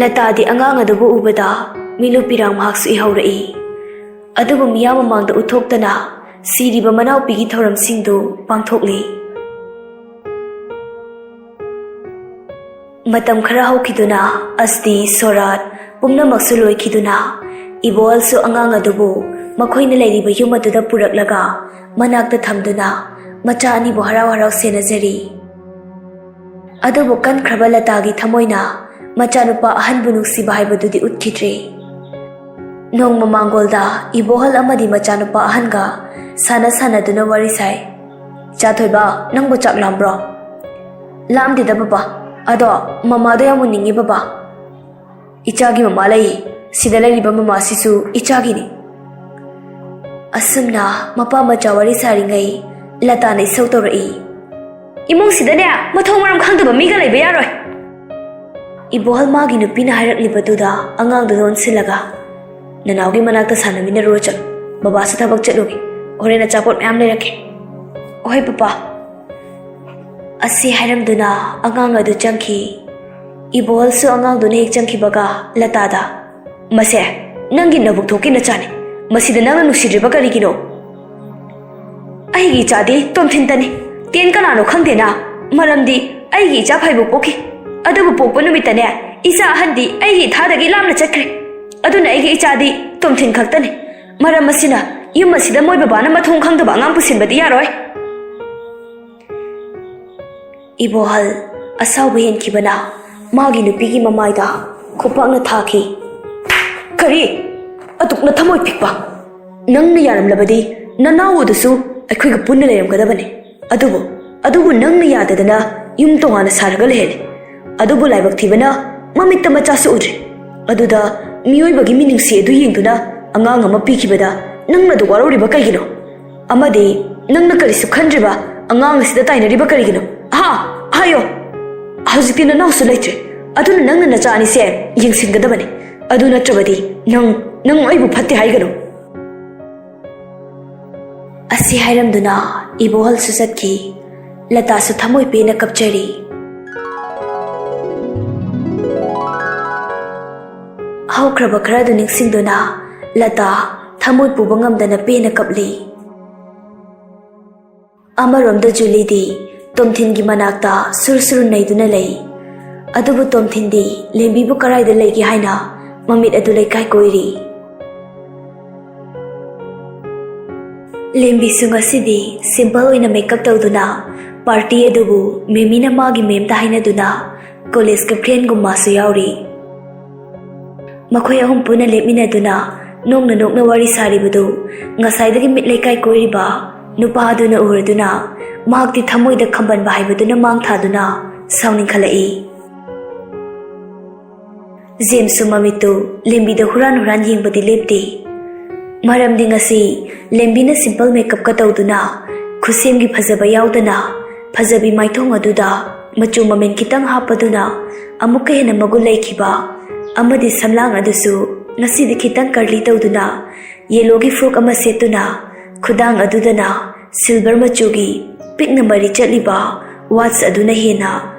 ꯂꯇꯥꯗꯤ ꯑꯉꯥꯡ ꯑꯗꯨꯕꯨ ꯎꯕꯗ ꯃꯤꯠꯂꯨ ꯄꯤꯔꯥꯡ ꯃꯍꯥꯛꯁꯨ ꯏꯍꯧꯔꯛꯏ꯫ ꯑꯗꯨꯕꯨ ꯃꯤꯌꯥꯝ ꯃꯃꯥꯡꯗ ꯎꯠꯊꯣꯛꯇꯅ ꯁꯤꯔꯤꯕ ꯃꯅꯥꯎꯄꯤꯒꯤ ꯊꯧꯔꯝꯁꯤꯡꯗꯨ ꯄꯥꯡꯊꯣꯛꯂꯤ꯫ ꯃꯇꯝ ꯈꯔ ꯍꯧꯈꯤꯗꯨꯅ ꯑꯁꯇꯤ, ꯁꯣꯔꯥꯠ ꯄꯨꯝꯅꯃꯛꯁꯨ ꯂꯣꯏꯈꯤꯗꯨꯅ ꯏꯕꯣꯍꯜꯁꯨ ꯑꯉꯥꯡ ꯑꯗꯨꯕꯨ ꯃꯈꯣꯏꯅ ꯂꯩꯔꯤꯕ ꯌꯨꯝ ꯑꯗꯨꯗ ꯄꯨꯔꯛꯂꯒ ꯃꯅꯥꯛꯇ ꯊꯝꯗꯨꯅ ꯃꯆꯥ ꯑꯅꯤꯕꯨ ꯍꯔꯥꯎ ꯍꯔꯥꯎ ꯁꯦꯟꯅꯖꯔꯤ꯫ ꯑꯗꯨꯕꯨ ꯀꯟꯈ꯭ꯔꯕ ꯂꯇꯥꯒꯤ ꯊꯃꯣꯏꯅ ꯃꯆꯥꯅꯨꯄꯥ ꯑꯍꯟꯕꯨ ꯅꯨꯡꯁꯤꯕ ꯍꯥꯏꯕꯗꯨꯗꯤ ꯎꯠꯈꯤꯗ꯭ꯔꯦ꯫ ꯅꯣꯡꯃ ꯃꯥꯡꯒꯣꯜꯗ ꯏꯕꯣꯍꯜ ꯑꯃꯗꯤ ꯃꯆꯥꯅꯨꯄꯥ ꯑꯍꯟꯒ ꯁꯥꯟꯅ ꯁꯥꯟꯅꯗꯨꯅ ꯋꯥꯔꯤ ꯁꯥꯏ꯫ "ꯏꯆꯥ ꯊꯣꯏꯕ, ꯅꯪꯕꯨ ꯆꯥꯛ ꯂꯥꯝꯕ꯭ꯔꯣ?" "ꯂꯥꯝꯗꯦꯗ ꯕꯕꯥ, ꯑꯗꯣ ꯃꯃꯥꯗꯣ ꯌꯥꯝ ꯎꯅꯤꯡꯉꯤ ꯕꯕꯥ꯫" "ꯏꯆꯥꯒꯤ ꯃꯃꯥ ꯂꯩ, ꯁꯤꯗ ꯂꯩꯔꯤꯕ ꯃꯃꯥꯁꯤꯁꯨ ꯏꯆꯥꯒꯤꯅꯤ꯫" ꯑꯁꯨꯝꯅ ꯃꯄꯥ ꯃꯆꯥ ꯋꯥꯔꯤ ꯁꯥꯔꯤꯉꯩ ꯂꯇꯥꯅ ꯏꯁꯧ ꯇꯧꯔꯛꯏ꯫ "ꯏꯃꯨꯡꯁꯤꯗꯅꯦ ꯃꯊꯣꯡ ꯃꯔꯝ ꯈꯪꯗꯕ ꯃꯤꯒ ꯂꯩꯕ ꯌꯥꯔꯣꯏ꯫" ꯏꯕꯣꯍꯜ ꯃꯥꯒꯤ ꯅꯨꯄꯤꯅ ꯍꯥꯏꯔꯛꯂꯤꯕꯗꯨꯗ ꯑꯉꯥꯡꯗꯨꯗ ꯑꯣꯟꯁꯤꯜꯂꯒ, "ꯅꯅꯥꯎꯒꯤ ꯃꯅꯥꯛꯇ ꯁꯥꯟꯅꯃꯤꯟꯅꯔꯨꯔꯣ ꯆꯠꯂꯨ꯫ ꯕꯕꯥꯁꯨ ꯊꯕꯛ ꯆꯠꯂꯨꯒꯦ꯫ ꯍꯣꯔꯦꯟ ꯑꯆꯥꯄꯣꯠ ꯃꯌꯥꯝ ꯂꯩꯔꯛꯀꯦ꯫" "ꯍꯣꯏ ꯄꯄꯥ꯫" ꯑꯁꯤ ꯍꯥꯏꯔꯝꯗꯨꯅ ꯑꯉꯥꯡ ꯑꯗꯨ ꯆꯪꯈꯤ꯫ ꯏꯕꯣꯍꯜꯁꯨ ꯑꯉꯥꯡꯗꯨꯅ ꯍꯦꯛ ꯆꯪꯈꯤꯕꯒ ꯂꯇꯥꯗ, "ꯃꯁꯦ ꯅꯪꯒꯤ ꯅꯕꯨꯛ ꯊꯣꯛꯀꯤ ꯅꯆꯥꯅꯤ꯫ ꯃꯁꯤꯗ ꯅꯪꯅ ꯅꯨꯡꯁꯤꯗ꯭ꯔꯤꯕ ꯀꯔꯤꯒꯤꯅꯣ?" "ꯑꯩꯒꯤ ꯏꯆꯥꯗꯤ ꯇꯣꯝꯊꯤꯟꯇꯅꯤ꯫ ꯇꯦꯟ ꯀꯅꯥꯅꯣ ꯈꯪꯗꯦꯅ꯫ ꯃꯔꯝꯗꯤ ꯑꯩꯒꯤ ꯏꯆꯥ ꯐꯩꯕꯣꯛ ꯄꯣꯛꯈꯤ꯫ ꯑꯗꯨꯕꯨ ꯄꯣꯛꯄ ꯅꯨꯃꯤꯠꯇꯅꯦ, ꯏꯆꯥ ꯑꯍꯟꯗꯤ ꯑꯩꯒꯤ ꯏꯊꯥꯗꯒꯤ ꯂꯥꯞꯅ ꯆꯠꯈ꯭ꯔꯦ꯫ ꯑꯗꯨꯅ ꯑꯩꯒꯤ ꯏꯆꯥꯗꯤ ꯇꯣꯝꯊꯤꯟ ꯈꯛꯇꯅꯤ꯫ ꯃꯔꯝ ꯑꯁꯤꯅ ꯌꯨꯝ ꯑꯁꯤꯗ ꯃꯣꯏ ꯕꯕꯥꯅ ꯃꯊꯣꯡ ꯈꯪꯗꯕ ꯑꯉꯥꯡ ꯄꯨꯁꯤꯟꯕꯗꯤ ꯌꯥꯔꯣꯏ꯫" ꯏꯕꯣꯍꯜ ꯑꯁꯥꯎꯕ ꯍꯦꯟꯈꯤꯕꯅ ꯃꯥꯒꯤ ꯅꯨꯄꯤꯒꯤ ꯃꯃꯥꯏꯗ ꯈꯨꯄꯥꯛꯅ ꯊꯥꯈꯤ꯫ "ꯀꯔꯤ? ꯑꯗꯨꯛꯅ ꯊꯃꯣꯏ ꯄꯤꯛꯄ? ꯅꯪꯅ ꯌꯥꯔꯝꯂꯕꯗꯤ ꯅꯅꯥꯎ ꯑꯗꯨꯁꯨ ꯑꯩꯈꯣꯏꯒ ꯄꯨꯟꯅ ꯂꯩꯔꯝꯒꯗꯕꯅꯤ꯫ ꯑꯗꯨꯕꯨ, ꯑꯗꯨꯕꯨ ꯅꯪꯅ ꯌꯥꯗꯗꯅ ꯌꯨꯝ ꯇꯣꯉꯥꯟꯅ ꯁꯥꯔꯒ ꯂꯩꯍꯜꯂꯤ꯫ ꯑꯗꯨꯕꯨ ꯂꯥꯏꯕꯛ ꯊꯤꯕꯅ ꯃꯃꯤꯠꯇ ꯃꯆꯥꯁꯨ ꯎꯗ꯭ꯔꯤ꯫ ꯑꯗꯨꯗ ꯃꯤꯑꯣꯏꯕꯒꯤ ꯃꯤꯅꯨꯡꯁꯤ ꯑꯗꯨ ꯌꯦꯡꯗꯨꯅ ꯑꯉꯥꯡ ꯑꯃ ꯄꯤꯈꯤꯕꯗ ꯅꯪꯅ ꯑꯗꯨ ꯋꯥꯔꯧꯔꯤꯕ ꯀꯩꯒꯤꯅꯣ? ꯑꯃꯗꯤ ꯅꯪꯅ ꯀꯔꯤꯁꯨ ꯈꯟꯗ꯭ꯔꯤꯕ ꯑꯉꯥꯡ ꯑꯁꯤꯗ ꯇꯥꯏꯅꯔꯤꯕ ꯀꯔꯤꯒꯤꯅꯣ? ꯑꯍꯥ, ꯍꯥꯏꯌꯣ꯫ ꯍꯧꯖꯤꯛꯇꯤ ꯅꯅꯥꯎꯁꯨ ꯂꯩꯇ꯭ꯔꯦ, ꯑꯗꯨꯅ ꯅꯪꯅ ꯅꯆꯥ ꯑꯅꯤꯁꯦ ꯌꯦꯡꯁꯤꯟꯒꯗꯕꯅꯤ꯫ ꯑꯗꯨ ꯅꯠꯇ꯭ꯔꯕꯗꯤ ꯅꯪ, ꯅꯪ ꯑꯩꯕꯨ ꯐꯠꯇꯦ ꯍꯥꯏꯒꯅꯨ꯫ ꯑꯁꯤ ꯍꯥꯏꯔꯝꯗꯨꯅ ꯏꯕꯣꯍꯜꯁꯨ ꯆꯠꯈꯤ꯫ ꯂꯇꯥꯁꯨ ꯊꯃꯣꯏ ꯄꯦꯟꯅ ꯀꯞꯆꯔꯤ꯫ ꯍꯧꯈ꯭ꯔꯕ ꯈꯔꯗꯨ ꯅꯤꯡꯁꯤꯡꯗꯨꯅ ꯂꯇꯥ ꯊꯃꯣꯏ ꯄꯨꯕ ꯉꯝꯗꯅ ꯄꯦꯟꯅ ꯀꯞꯂꯤ꯫ ꯑꯃꯔꯣꯝꯗ ꯖꯨꯂꯤꯗꯤ ꯇꯣꯝꯊꯤꯟꯒꯤ ꯃꯅꯥꯛꯇ ꯁꯨꯔ ꯁꯨꯔ ꯅꯩꯗꯨꯅ ꯂꯩ꯫ ꯑꯗꯨꯕꯨ ꯇꯣꯝꯊꯤꯟꯗꯤ ꯂꯦꯝꯕꯤꯕꯨ ꯀꯔꯥꯏꯗ ꯂꯩꯒꯦ ꯍꯥꯏꯅ ꯃꯃꯤꯠ ꯑꯗꯨ ꯂꯩꯀꯥꯏ ꯀꯣꯏꯔꯤ꯫ ꯂꯦꯝꯕꯤꯁꯨ ꯉꯁꯤꯗꯤ ꯁꯤꯝꯄꯜ ꯑꯣꯏꯅ ꯃꯦꯀꯞ ꯇꯧꯗꯨꯅ ꯄꯥꯔꯇꯤ ꯑꯗꯨꯕꯨ ꯃꯦꯃꯤꯅ ꯃꯥꯒꯤ ꯃꯦꯝꯗ ꯍꯥꯏꯅꯗꯨꯅ ꯀꯣꯂꯦꯖꯀꯤ ꯐ꯭ꯔꯦꯟꯒꯨꯝꯕꯁꯨ ꯌꯥꯎꯔꯤ꯫ ꯃꯈꯣꯏ ꯑꯍꯨꯝ ꯄꯨꯟꯅ ꯂꯦꯞꯃꯤꯟꯅꯗꯨꯅ ꯅꯣꯛꯅ ꯅꯣꯛꯅ ꯋꯥꯔꯤ ꯁꯥꯔꯤꯕꯗꯨ ꯉꯁꯥꯏꯗꯒꯤ ꯃꯤꯠ ꯂꯩꯀꯥꯏ ꯀꯣꯏꯔꯤꯕ ꯅꯨꯄꯥ ꯑꯗꯨꯅ ꯎꯔꯗꯨꯅ ꯃꯍꯥꯛꯇꯤ ꯊꯃꯣꯏꯗ ꯈꯝꯕꯟꯕ ꯍꯥꯏꯕꯗꯨꯅ ꯃꯥꯡ ꯊꯥꯗꯨꯅ ꯁꯥꯎꯅꯤꯡꯈꯠꯂꯛꯏ꯫ ꯖꯦꯝꯁꯁꯨ ꯃꯃꯤꯠꯇꯨ ꯂꯦꯝꯕꯤꯗ ꯍꯨꯔꯥꯟ ꯍꯨꯔꯥꯟ ꯌꯦꯡꯕꯗꯤ ꯂꯦꯞꯇꯦ꯫ ꯃꯔꯝꯗꯤ ꯉꯁꯤ ꯂꯦꯝꯕꯤꯅ ꯁꯤꯝꯄꯜ ꯃꯦꯀꯞꯀ ꯇꯧꯗꯨꯅ ꯈꯨꯠꯁꯦꯝꯒꯤ ꯐꯖꯕ ꯌꯥꯎꯗꯅ ꯐꯖꯕꯤ ꯃꯥꯏꯊꯣꯡ ꯑꯗꯨꯗ ꯃꯆꯨ ꯃꯃꯦꯟ ꯈꯤꯇꯪ ꯍꯥꯞꯄꯗꯨꯅ ꯑꯃꯨꯛꯀ ꯍꯦꯟꯅ ꯃꯒꯨꯟ ꯂꯩꯈꯤꯕ ꯑꯃꯗꯤ ꯁꯝꯂꯥꯡ ꯑꯗꯨꯁꯨ ꯉꯁꯤꯗꯤ ꯈꯤꯇꯪ ꯀꯔꯂꯤ ꯇꯧꯗꯨꯅ ꯌꯦꯂꯣꯒꯤ ꯐ꯭ꯔꯣꯛ ꯑꯃ ꯁꯦꯠꯇꯨꯅ ꯈꯨꯗꯥꯡ ꯑꯗꯨꯗꯅ ꯁꯤꯜꯚꯔ ꯃꯆꯨꯒꯤ ꯄꯤꯛꯅ ꯃꯔꯤ ꯆꯠꯂꯤꯕ ꯋꯥꯠꯆ ꯑꯗꯨꯅ ꯍꯦꯟꯅ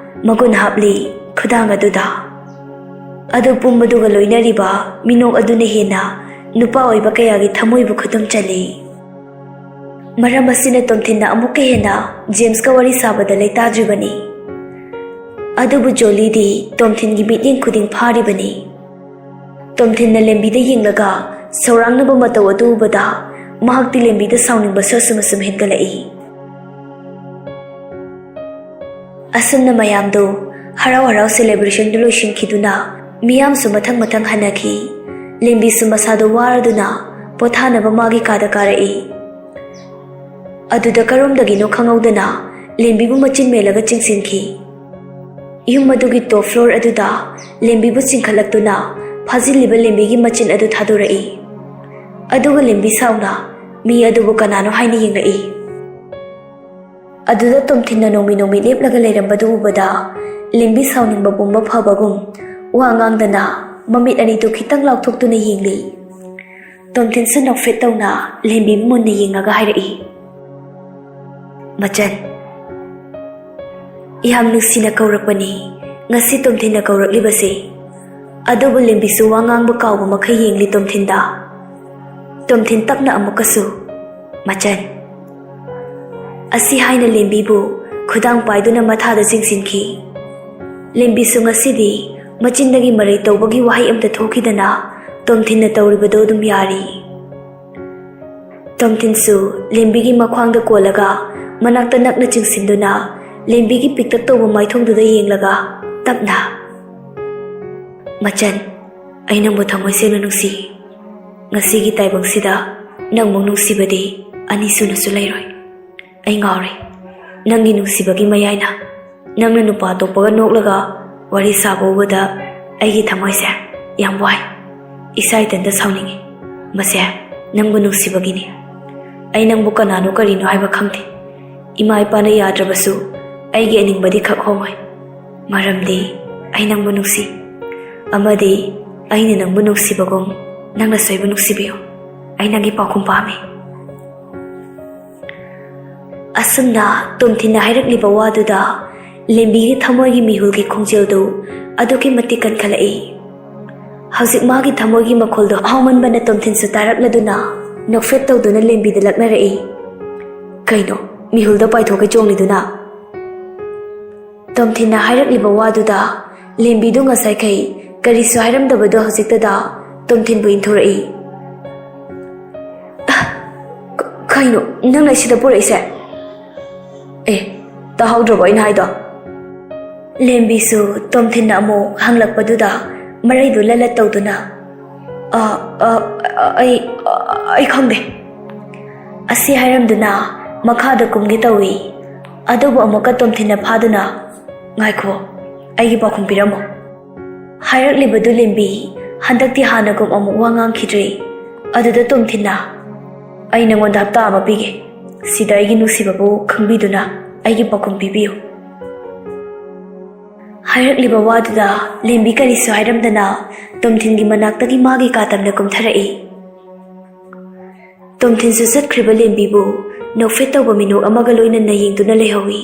ꯃꯒꯨꯟ ꯍꯥꯞꯂꯤ ꯈꯨꯗꯥꯡ ꯑꯗꯨꯗ꯫ ꯑꯗꯨ ꯄꯨꯝꯕꯗꯨꯒ ꯂꯣꯏꯅꯔꯤꯕ ꯃꯤꯅꯣꯛ ꯑꯗꯨꯅ ꯍꯦꯟꯅ ꯅꯨꯄꯥ ꯑꯣꯏꯕ ꯀꯌꯥꯒꯤ ꯊꯃꯣꯏꯕꯨ ꯈꯨꯗꯨꯝ ꯆꯜꯂꯤ꯫ ꯃꯔꯝ ꯑꯁꯤꯅ ꯇꯣꯝꯊꯤꯟꯅ ꯑꯃꯨꯛꯀ ꯍꯦꯟꯅ ꯖꯦꯝꯁꯀ ꯋꯥꯔꯤ ꯁꯥꯕꯗ ꯂꯩꯇꯥꯗ꯭ꯔꯤꯕꯅꯤ꯫ ꯑꯗꯨꯕꯨ ꯖꯣꯂꯤꯗꯤ ꯇꯣꯝꯊꯤꯟꯒꯤ ꯃꯤꯠꯌꯦꯡ ꯈꯨꯗꯤꯡ ꯐꯥꯔꯤꯕꯅꯤ꯫ ꯇꯣꯝꯊꯤꯟꯅ ꯂꯦꯝꯕꯤꯗ ꯌꯦꯡꯂꯒ ꯁꯧꯔꯥꯡꯅꯕ ꯃꯇꯧ ꯑꯗꯨ ꯎꯕꯗ ꯃꯍꯥꯛꯇꯤ ꯂꯦꯝꯕꯤꯗ ꯁꯥꯎꯅꯤꯡꯕꯁꯨ ꯑꯁꯨꯝ ꯑꯁꯨꯝ ꯍꯦꯟꯒꯠꯂꯛꯏ꯫ ꯑꯁꯨꯝꯅ ꯃꯌꯥꯝꯗꯨ ꯍꯔꯥꯎ ꯍꯔꯥꯎ ꯁꯦꯂꯦꯕ꯭ꯔꯦꯁꯟꯗꯨ ꯂꯣꯏꯁꯤꯟꯈꯤꯗꯨꯅ ꯃꯤꯌꯥꯝꯁꯨ ꯃꯊꯪ ꯃꯊꯪ ꯍꯟꯅꯈꯤ꯫ ꯂꯦꯝꯕꯤꯁꯨ ꯃꯁꯥꯗꯨ ꯋꯥꯔꯗꯨꯅ ꯄꯣꯊꯥꯅꯕ ꯃꯥꯒꯤ ꯀꯥꯗ ꯀꯥꯔꯛꯏ꯫ ꯑꯗꯨꯗ ꯀꯔꯣꯝꯗꯒꯤꯅꯣ ꯈꯪꯍꯧꯗꯅ ꯂꯦꯝꯕꯤꯕꯨ ꯃꯆꯤꯟ ꯃꯦꯜꯂꯒ ꯆꯤꯡꯁꯤꯟꯈꯤ꯫ ꯌꯨꯝ ꯑꯗꯨꯒꯤ ꯇꯣꯞ ꯐ꯭ꯂꯣꯔ ꯑꯗꯨꯗ ꯂꯦꯝꯕꯤꯕꯨ ꯆꯤꯡꯈꯠꯂꯛꯇꯨꯅ ꯐꯥꯖꯤꯜꯂꯤꯕ ꯂꯦꯝꯕꯤꯒꯤ ꯃꯆꯤꯟ ꯑꯗꯨ ꯊꯥꯗꯣꯔꯛꯏ꯫ ꯑꯗꯨꯒ ꯂꯦꯝꯕꯤ ꯁꯥꯎꯅ ꯃꯤ ꯑꯗꯨꯕꯨ ꯀꯅꯥꯅꯣ ꯍꯥꯏꯅ ꯌꯦꯡꯂꯛꯏ꯫ ꯑꯗꯨꯗ ꯇꯣꯝꯊꯤꯟꯅ ꯅꯣꯡꯃꯤ ꯅꯣꯡꯃꯤ ꯂꯦꯞꯂꯒ ꯂꯩꯔꯝꯕꯗꯨ ꯎꯕꯗ ꯂꯦꯝꯕꯤ ꯁꯥꯎꯅꯤꯡꯕ ꯄꯨꯝꯕ ꯐꯕꯒꯨꯝ ꯋꯥ ꯉꯥꯡꯗꯅ ꯃꯃꯤꯠ ꯑꯅꯤꯗꯨ ꯈꯤꯇꯪ ꯂꯥꯎꯊꯣꯛꯇꯨꯅ ꯌꯦꯡꯂꯤ꯫ ꯇꯣꯝꯊꯤꯟꯁꯨ ꯅꯣꯛꯐꯦꯠ ꯇꯧꯅ ꯂꯦꯝꯕꯤꯕꯨ ꯃꯨꯟꯅ ꯌꯦꯡꯉꯒ ꯍꯥꯏꯔꯛꯏ, "ꯃꯆꯟ, ꯌꯥꯝ ꯅꯨꯡꯁꯤꯅ ꯀꯧꯔꯛꯄꯅꯤ ꯉꯁꯤ ꯇꯣꯝꯊꯤꯟꯅ ꯀꯧꯔꯛꯂꯤꯕꯁꯦ꯫" ꯑꯗꯨꯕꯨ ꯂꯦꯝꯕꯤꯁꯨ ꯋꯥ ꯉꯥꯡꯕ ꯀꯥꯎꯕ ꯃꯈꯩ ꯌꯦꯡꯂꯤ ꯇꯣꯝꯊꯤꯟꯗ꯫ ꯇꯣꯝꯊꯤꯟ ꯇꯞꯅ ꯑꯃꯨꯛꯀꯁꯨ, "ꯃꯆꯟ꯫" ꯑꯁꯤ ꯍꯥꯏꯅ ꯂꯦꯝꯕꯤꯕꯨ ꯈꯨꯗꯥꯡ ꯄꯥꯏꯗꯨꯅ ꯃꯊꯥꯗ ꯆꯤꯡꯁꯤꯟꯈꯤ꯫ ꯂꯦꯝꯕꯤꯁꯨ ꯉꯁꯤꯗꯤ ꯃꯆꯤꯟꯗꯒꯤ ꯃꯔꯩ ꯇꯧꯕꯒꯤ ꯋꯥꯍꯩ ꯑꯃꯇ ꯊꯣꯛꯈꯤꯗꯅ ꯇꯣꯝꯊꯤꯟꯅ ꯇꯧꯔꯤꯕꯗꯨ ꯑꯗꯨꯝ ꯌꯥꯔꯤ꯫ ꯇꯣꯝꯊꯤꯟꯁꯨ ꯂꯦꯝꯕꯤꯒꯤ ꯃꯈ꯭ꯋꯥꯡꯗ ꯀꯣꯜꯂꯒ ꯃꯅꯥꯛꯇ ꯅꯛꯅ ꯆꯤꯡꯁꯤꯟꯗꯨꯅ ꯂꯦꯝꯕꯤꯒꯤ ꯄꯤꯛꯇꯛ ꯇꯧꯕ ꯃꯥꯏꯊꯣꯡꯗꯨꯗ ꯌꯦꯡꯂꯒ ꯇꯞꯅ, "ꯃꯆꯟ, ꯑꯩ ꯅꯪꯕꯨ ꯊꯃꯣꯏ ꯁꯦꯡꯅ ꯅꯨꯡꯁꯤ꯫ ꯉꯁꯤꯒꯤ ꯇꯥꯏꯕꯪꯁꯤꯗ ꯅꯪꯃꯨꯛ ꯅꯨꯡꯁꯤꯕꯗꯤ ꯑꯅꯤꯁꯨꯅꯁꯨ ꯂꯩꯔꯣꯏ꯫ ꯑꯩ ꯉꯥꯎꯔꯦ꯫ ꯅꯪꯒꯤ ꯅꯨꯡꯁꯤꯕꯒꯤ ꯃꯌꯥꯏꯅ ꯅꯪꯅ ꯅꯨꯄꯥ ꯑꯇꯣꯞꯄꯒ ꯅꯣꯛꯂꯒ ꯋꯥꯔꯤ ꯁꯥꯕ ꯎꯕꯗ ꯑꯩꯒꯤ ꯊꯃꯣꯏꯁꯦ ꯌꯥꯝ ꯋꯥꯏ꯫ ꯏꯁꯥ ꯏꯊꯟꯇ ꯁꯥꯎꯅꯤꯡꯉꯤ꯫ ꯃꯁꯦ ꯅꯪꯕꯨ ꯅꯨꯡꯁꯤꯕꯒꯤꯅꯤ꯫ ꯑꯩ ꯅꯪꯕꯨ ꯀꯅꯥꯅꯣ ꯀꯔꯤꯅꯣ ꯍꯥꯏꯕ ꯈꯪꯗꯦ꯫ ꯏꯃꯥ ꯏꯄꯥꯅ ꯌꯥꯗ꯭ꯔꯕꯁꯨ ꯑꯩꯒꯤ ꯑꯅꯤꯡꯕꯗꯤ ꯈꯛ ꯍꯣꯡꯉꯣꯏ꯫ ꯃꯔꯝꯗꯤ ꯑꯩ ꯅꯪꯕꯨ ꯅꯨꯡꯁꯤ꯫ ꯑꯃꯗꯤ ꯑꯩꯅ ꯅꯪꯕꯨ ꯅꯨꯡꯁꯤꯕꯒꯨꯝ ꯅꯪꯅꯁꯨ ꯑꯩꯕꯨ ꯅꯨꯡꯁꯤꯕꯤꯌꯨ꯫ ꯑꯩ ꯅꯪꯒꯤ ꯄꯥꯎꯈꯨꯝ ꯄꯥꯝꯃꯤ꯫" ꯑꯁꯨꯝꯅ ꯇꯣꯝꯊꯤꯟꯅ ꯍꯥꯏꯔꯛꯂꯤꯕ ꯋꯥꯗꯨꯗ ꯂꯦꯝꯕꯤꯒꯤ ꯊꯃꯣꯏꯒꯤ ꯃꯤꯍꯨꯜꯒꯤ ꯈꯣꯡꯖꯦꯜꯗꯨ ꯑꯗꯨꯛꯀꯤ ꯃꯇꯤꯛ ꯀꯟꯈꯠꯂꯛꯏ꯫ ꯍꯧꯖꯤꯛ ꯃꯥꯒꯤ ꯊꯃꯣꯏꯒꯤ ꯃꯈꯣꯜꯗꯣ ꯍꯥꯎꯃꯟꯕꯅ ꯇꯣꯝꯊꯤꯟꯁꯨ ꯇꯥꯔꯛꯂꯗꯨꯅ ꯅꯣꯛꯐꯦꯠ ꯇꯧꯗꯨꯅ ꯂꯦꯝꯕꯤꯗ ꯂꯛꯅꯔꯛꯏ꯫ "ꯀꯩꯅꯣ, ꯃꯤꯍꯨꯜꯗ ꯄꯥꯏꯊꯣꯛꯀꯩ ꯆꯣꯡꯂꯤꯗꯨꯅ?" ꯇꯣꯝꯊꯤꯟꯅ ꯍꯥꯏꯔꯛꯂꯤꯕ ꯋꯥꯗꯨꯗ ꯂꯦꯝꯕꯤꯗꯨ ꯉꯁꯥꯏꯈꯩ ꯀꯔꯤꯁꯨ ꯍꯥꯏꯔꯝꯗꯕꯗꯣ ꯍꯧꯖꯤꯛꯇꯗ ꯇꯣꯝꯊꯤꯟꯕꯨ ꯏꯟꯊꯣꯔꯛꯏ꯫ "ꯑ, ꯀ-, ꯀꯩꯅꯣ ꯅꯪꯅ ꯁꯤꯗ ꯄꯨꯔꯛꯏꯁꯦ?" "ꯑꯦ, ꯇꯥꯍꯧꯗ꯭ꯔꯕꯣ ꯑꯩꯅ ꯍꯥꯏꯗꯣ?" ꯂꯦꯝꯕꯤꯁꯨ ꯇꯣꯝꯊꯤꯟꯅ ꯑꯃꯨꯛ ꯍꯪꯂꯛꯄꯗꯨꯗ ꯃꯔꯩꯗꯨ ꯂꯂꯠ ꯇꯧꯗꯨꯅ, "ꯑ, ꯑ, ꯑ, ꯑꯩ, ꯑ, ꯑꯩ ꯈꯪꯗꯦ꯫" ꯑꯁꯤ ꯍꯥꯏꯔꯝꯗꯨꯅ ꯃꯈꯥꯗ ꯀꯨꯝꯒꯦ ꯇꯧꯏ꯫ ꯑꯗꯨꯕꯨ ꯑꯃꯨꯛꯀ ꯇꯣꯝꯊꯤꯟꯅ ꯐꯥꯗꯨꯅ, "ꯉꯥꯏꯈꯣ, ꯑꯩꯒꯤ ꯄꯥꯎꯈꯨꯝ ꯄꯤꯔꯝꯃꯣ꯫" ꯍꯥꯏꯔꯛꯂꯤꯕꯗꯨ ꯂꯦꯝꯕꯤ ꯍꯟꯗꯛꯇꯤ ꯍꯥꯟꯅꯒꯨꯝ ꯑꯃꯨꯛ ꯋꯥ ꯉꯥꯡꯈꯤꯗ꯭ꯔꯦ꯫ ꯑꯗꯨꯗ ꯇꯣꯝꯊꯤꯟꯅ, "ꯑꯩ ꯅꯉꯣꯟꯗ ꯍꯞꯇꯥ ꯑꯃ ꯄꯤꯒꯦ꯫ ꯁꯤꯗ ꯑꯩꯒꯤ ꯅꯨꯡꯁꯤꯕꯕꯨ ꯈꯪꯕꯤꯗꯨꯅ ꯑꯩꯒꯤ ꯄꯥꯎꯈꯨꯝ ꯄꯤꯕꯤꯌꯨ꯫" ꯍꯥꯏꯔꯛꯂꯤꯕ ꯋꯥꯗꯨꯗ ꯂꯦꯝꯕꯤ ꯀꯔꯤꯁꯨ ꯍꯥꯏꯔꯝꯗꯅ ꯇꯣꯝꯊꯤꯟꯒꯤ ꯃꯅꯥꯛꯇꯒꯤ ꯃꯥꯒꯤ ꯀꯥ ꯇꯝꯅ ꯀꯨꯝꯊꯔꯛꯏ꯫ ꯇꯣꯝꯊꯤꯟꯁꯨ ꯆꯠꯈ꯭ꯔꯤꯕ ꯂꯦꯝꯕꯤꯕꯨ ꯅꯣꯛꯐꯦꯠ ꯇꯧꯕ ꯃꯤꯅꯣꯛ ꯑꯃꯒ ꯂꯣꯏꯅꯅ ꯌꯦꯡꯗꯨꯅ ꯂꯩꯍꯧꯏ꯫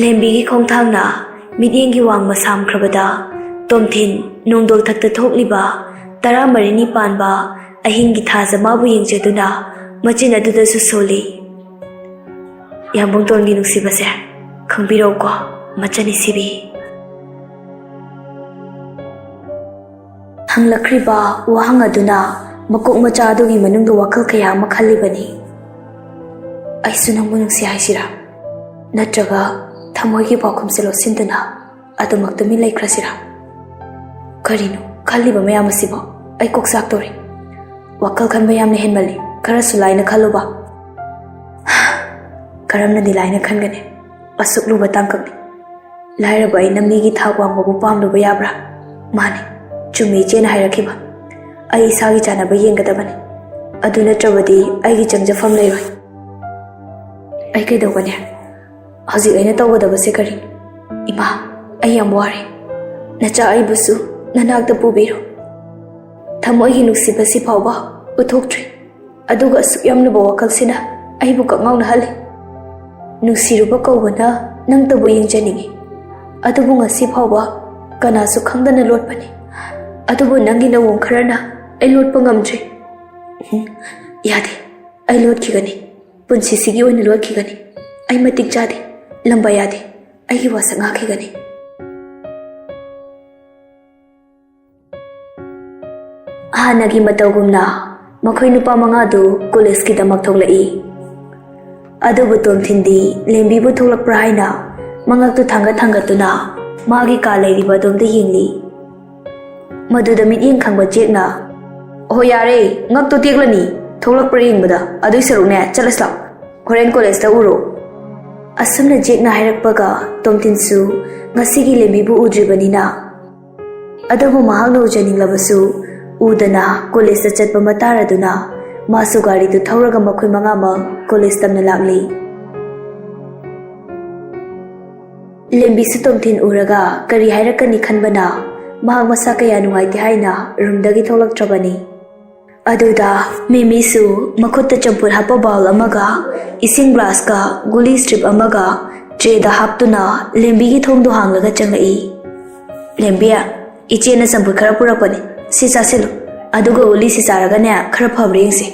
ꯂꯦꯝꯕꯤꯒꯤ ꯈꯣꯡꯊꯥꯡꯅ ꯃꯤꯠꯌꯦꯡꯒꯤ ꯋꯥꯡꯃ ꯁꯥꯝꯈ꯭ꯔꯕꯗ ꯇꯣꯝꯊꯤꯟ ꯅꯣꯡꯗꯣꯜ ꯊꯛꯇ ꯊꯣꯛꯂꯤꯕ ꯇꯔꯥꯃꯔꯤꯅꯤ ꯄꯥꯟꯕ ꯑꯍꯤꯡꯒꯤ ꯊꯥꯖ ꯃꯥꯕꯨ ꯌꯦꯡꯖꯗꯨꯅ ꯃꯆꯤꯟ ꯑꯗꯨꯗꯁꯨ ꯁꯣꯜꯂꯤ꯫ "ꯌꯥꯝꯕꯨꯡꯇꯣꯟꯒꯤ ꯅꯨꯡꯁꯤꯕꯁꯦ ꯈꯪꯕꯤꯔꯧꯀꯣ, ꯃꯆꯟ ꯏꯁꯤꯕꯤ꯫" ꯍꯪꯂꯛꯈ꯭ꯔꯤꯕ ꯋꯥꯍꯪ ꯑꯗꯨꯅ ꯃꯀꯣꯛ ꯃꯆꯥ ꯑꯗꯨꯒꯤ ꯃꯅꯨꯡꯗ ꯋꯥꯈꯜ ꯀꯌꯥ ꯑꯃ ꯈꯜꯂꯤꯕꯅꯤ꯫ "ꯑꯩꯁꯨ ꯅꯪꯕꯨ ꯅꯨꯡꯁꯤ ꯍꯥꯏꯁꯤꯔꯥ? ꯅꯠꯇ꯭ꯔꯒ ꯊꯃꯣꯏꯒꯤ ꯄꯥꯎꯈꯨꯝꯁꯦ ꯂꯣꯠꯁꯤꯟꯗꯨꯅ ꯑꯗꯨꯃꯛ ꯇꯨꯃꯤꯟ ꯂꯩꯈ꯭ꯔꯁꯤꯔꯥ? ꯀꯔꯤꯅꯣ ꯈꯜꯂꯤꯕ ꯃꯌꯥꯝ ꯑꯁꯤꯕꯣ? ꯑꯩ ꯀꯣꯛ ꯆꯥꯛꯇꯣꯔꯦ꯫ ꯋꯥꯈꯜ ꯈꯟꯕ ꯌꯥꯝꯅ ꯍꯦꯟꯃꯜꯂꯤ꯫ ꯈꯔꯁꯨ ꯂꯥꯏꯅ ꯈꯜꯂꯨꯕ꯫" "ꯀꯔꯝꯅꯗꯤ ꯂꯥꯏꯅ ꯈꯟꯒꯅꯤ? ꯑꯁꯨꯛ ꯂꯨꯕ ꯇꯥꯡꯀꯛꯅꯤ꯫ ꯂꯥꯏꯔꯕ ꯑꯩꯅ ꯃꯤꯒꯤ ꯊꯥꯛ ꯋꯥꯡꯕꯕꯨ ꯄꯥꯝꯂꯨꯕ ꯌꯥꯕ꯭ꯔꯥ? ꯃꯥꯅꯤ, ꯆꯨꯝꯃꯤ ꯏꯆꯦꯅ ꯍꯥꯏꯔꯛꯈꯤꯕ꯫ ꯑꯩ ꯏꯁꯥꯒꯤ ꯆꯥꯅꯕ ꯌꯦꯡꯒꯗꯕꯅꯤ꯫ ꯑꯗꯨ ꯅꯠꯇ꯭ꯔꯕꯗꯤ ꯑꯩꯒꯤ ꯆꯪꯖꯐꯝ ꯂꯩꯔꯣꯏ꯫ ꯑꯩ ꯀꯩꯗꯧꯒꯅꯤ? ꯍꯧꯖꯤꯛ ꯑꯩꯅ ꯇꯧꯒꯗꯕꯁꯦ ꯀꯔꯤꯅꯣ? ꯏꯃꯥ, ꯑꯩ ꯌꯥꯝ ꯋꯥꯔꯦ꯫ ꯅꯆꯥ ꯑꯩꯕꯨꯁꯨ ꯅꯅꯥꯛꯇ ꯄꯨꯕꯤꯔꯣ꯫ ꯊꯃꯣꯏꯒꯤ ꯅꯨꯡꯁꯤꯕꯁꯤ ꯐꯥꯎꯕ ꯎꯠꯊꯣꯛꯇ꯭ꯔꯤ꯫ ꯑꯗꯨꯒ ꯑꯁꯨꯛ ꯌꯥꯝꯂꯕ ꯋꯥꯈꯜꯁꯤꯅ ꯑꯩꯕꯨ ꯀꯛꯉꯥꯎꯅꯍꯜꯂꯤ꯫ ꯅꯨꯡꯁꯤꯔꯨꯕ ꯀꯧꯕꯅ ꯅꯪꯇꯕꯨ ꯌꯦꯡꯖꯅꯤꯡꯏ꯫ ꯑꯗꯨꯕꯨ ꯉꯁꯤ ꯐꯥꯎꯕ ꯀꯅꯥꯁꯨ ꯈꯪꯗꯅ ꯂꯣꯠꯄꯅꯤ꯫ ꯑꯗꯨꯕꯨ ꯅꯪꯒꯤ ꯅꯑꯣꯡ ꯈꯔꯅ ꯑꯩ ꯂꯣꯠꯄ ꯉꯝꯗ꯭ꯔꯦ꯫" "ꯎꯝ, ꯌꯥꯗꯦ꯫ ꯑꯩ ꯂꯣꯠꯈꯤꯒꯅꯤ꯫ ꯄꯨꯟꯁꯤꯁꯤꯒꯤ ꯑꯣꯏꯅ ꯂꯣꯠꯈꯤꯒꯅꯤ꯫ ꯑꯩ ꯃꯇꯤꯛ ꯆꯥꯗꯦ꯫ ꯂꯝꯕ ꯌꯥꯗꯦ꯫ ꯑꯩꯒꯤ ꯋꯥꯁꯛ ꯉꯥꯛꯈꯤꯒꯅꯤ꯫" ꯍꯥꯟꯅꯒꯤ ꯃꯇꯧꯒꯨꯝꯅ ꯃꯈꯣꯏ ꯅꯨꯄꯥ ꯃꯉꯥꯗꯨ ꯀꯣꯂꯦꯖꯀꯤꯗꯃꯛ ꯊꯣꯛꯂꯛꯏ꯫ ꯑꯗꯨꯕꯨ ꯇꯣꯝꯊꯤꯟꯗꯤ ꯂꯦꯝꯕꯤꯕꯨ ꯊꯣꯛꯂꯛꯄ꯭ꯔꯥ ꯍꯥꯏꯅ ꯃꯉꯛꯇꯨ ꯊꯥꯡꯒꯠ ꯊꯥꯡꯒꯠꯇꯨꯅ ꯃꯥꯒꯤ ꯀꯥ ꯂꯩꯔꯤꯕ ꯑꯗꯣꯝꯗ ꯌꯦꯡꯂꯤ꯫ ꯃꯗꯨꯗ ꯃꯤꯠꯌꯦꯡ ꯈꯪꯕ ꯖꯦꯛꯅ, "ꯑꯣꯍꯣ ꯌꯥꯔꯦ, ꯉꯛꯇꯣ ꯇꯦꯛꯂꯅꯤ꯫ ꯊꯣꯛꯂꯛꯄ꯭ꯔꯥ ꯌꯦꯡꯕꯗ, ꯑꯗꯨꯏ ꯁꯔꯨꯛꯅꯦ, ꯆꯠꯂꯁꯤ ꯂꯥꯛꯑꯣ, ꯍꯣꯔꯦꯟ ꯀꯣꯂꯦꯖꯇ ꯎꯔꯣ꯫ ꯑꯁꯨꯝꯅ ꯖꯦꯛꯅ ꯍꯥꯏꯔꯛꯄꯒ ꯇꯣꯝꯊꯤꯟꯁꯨ ꯉꯁꯤꯒꯤ ꯂꯦꯝꯕꯤꯕꯨ ꯎꯗ꯭ꯔꯤꯕꯅꯤꯅ ꯑꯗꯨꯕꯨ ꯃꯍꯥꯛꯅ ꯎꯖꯅꯤꯡꯂꯕꯁꯨ ꯎꯗꯅ ꯀꯣꯂꯦꯖꯇ ꯆꯠꯄ ꯃꯇꯥꯔꯗꯨꯅ ꯃꯥꯁꯨ ꯒꯥꯔꯤꯗꯨ ꯊꯧꯔꯒ ꯃꯈꯣꯏ ꯃꯉꯥꯃꯛ ꯀꯣꯂꯦꯖ ꯇꯝꯅ ꯂꯥꯛꯂꯤ꯫ ꯂꯦꯝꯕꯤꯁꯨ ꯇꯣꯝꯊꯤꯟ ꯎꯔꯒ ꯀꯔꯤ ꯍꯥꯏꯔꯛꯀꯅꯤ ꯈꯟꯕꯅ ꯃꯍꯥꯛ ꯃꯁꯥ ꯀꯌꯥ ꯅꯨꯡꯉꯥꯏꯇꯦ ꯍꯥꯏꯅ ꯔꯨꯝꯗꯒꯤ ꯊꯣꯛꯂꯛꯇ꯭ꯔꯕꯅꯤ꯫ ꯑꯗꯨꯗ ꯃꯦꯃꯤꯁꯨ ꯃꯈꯨꯠꯇ ꯆꯝꯐꯨꯠ ꯍꯥꯞꯄ ꯕꯥꯎꯜ ꯑꯃꯒ ꯏꯁꯤꯡ ꯒ꯭ꯂꯥꯁꯀ ꯒꯨꯂꯤ ꯁ꯭ꯇ꯭ꯔꯤꯞ ꯑꯃꯒ ꯇ꯭ꯔꯦꯗ ꯍꯥꯞꯇꯨꯅ ꯂꯦꯝꯕꯤꯒꯤ ꯊꯣꯡꯗꯣ ꯍꯥꯡꯂꯒ ꯆꯪꯂꯛꯏ꯫ "ꯂꯦꯝꯕꯤ, ꯏꯆꯦꯅ ꯆꯝꯐꯨꯠ ꯈꯔ ꯄꯨꯔꯛꯄꯅꯤ, ꯁꯤ ꯆꯥꯁꯤꯜꯂꯨ, ꯑꯗꯨꯒ ꯒꯨꯂꯤꯁꯤ ꯆꯥꯔꯒꯅꯦ ꯈꯔ ꯐꯕ꯭ꯔꯥ ꯌꯦꯡꯁꯤ꯫"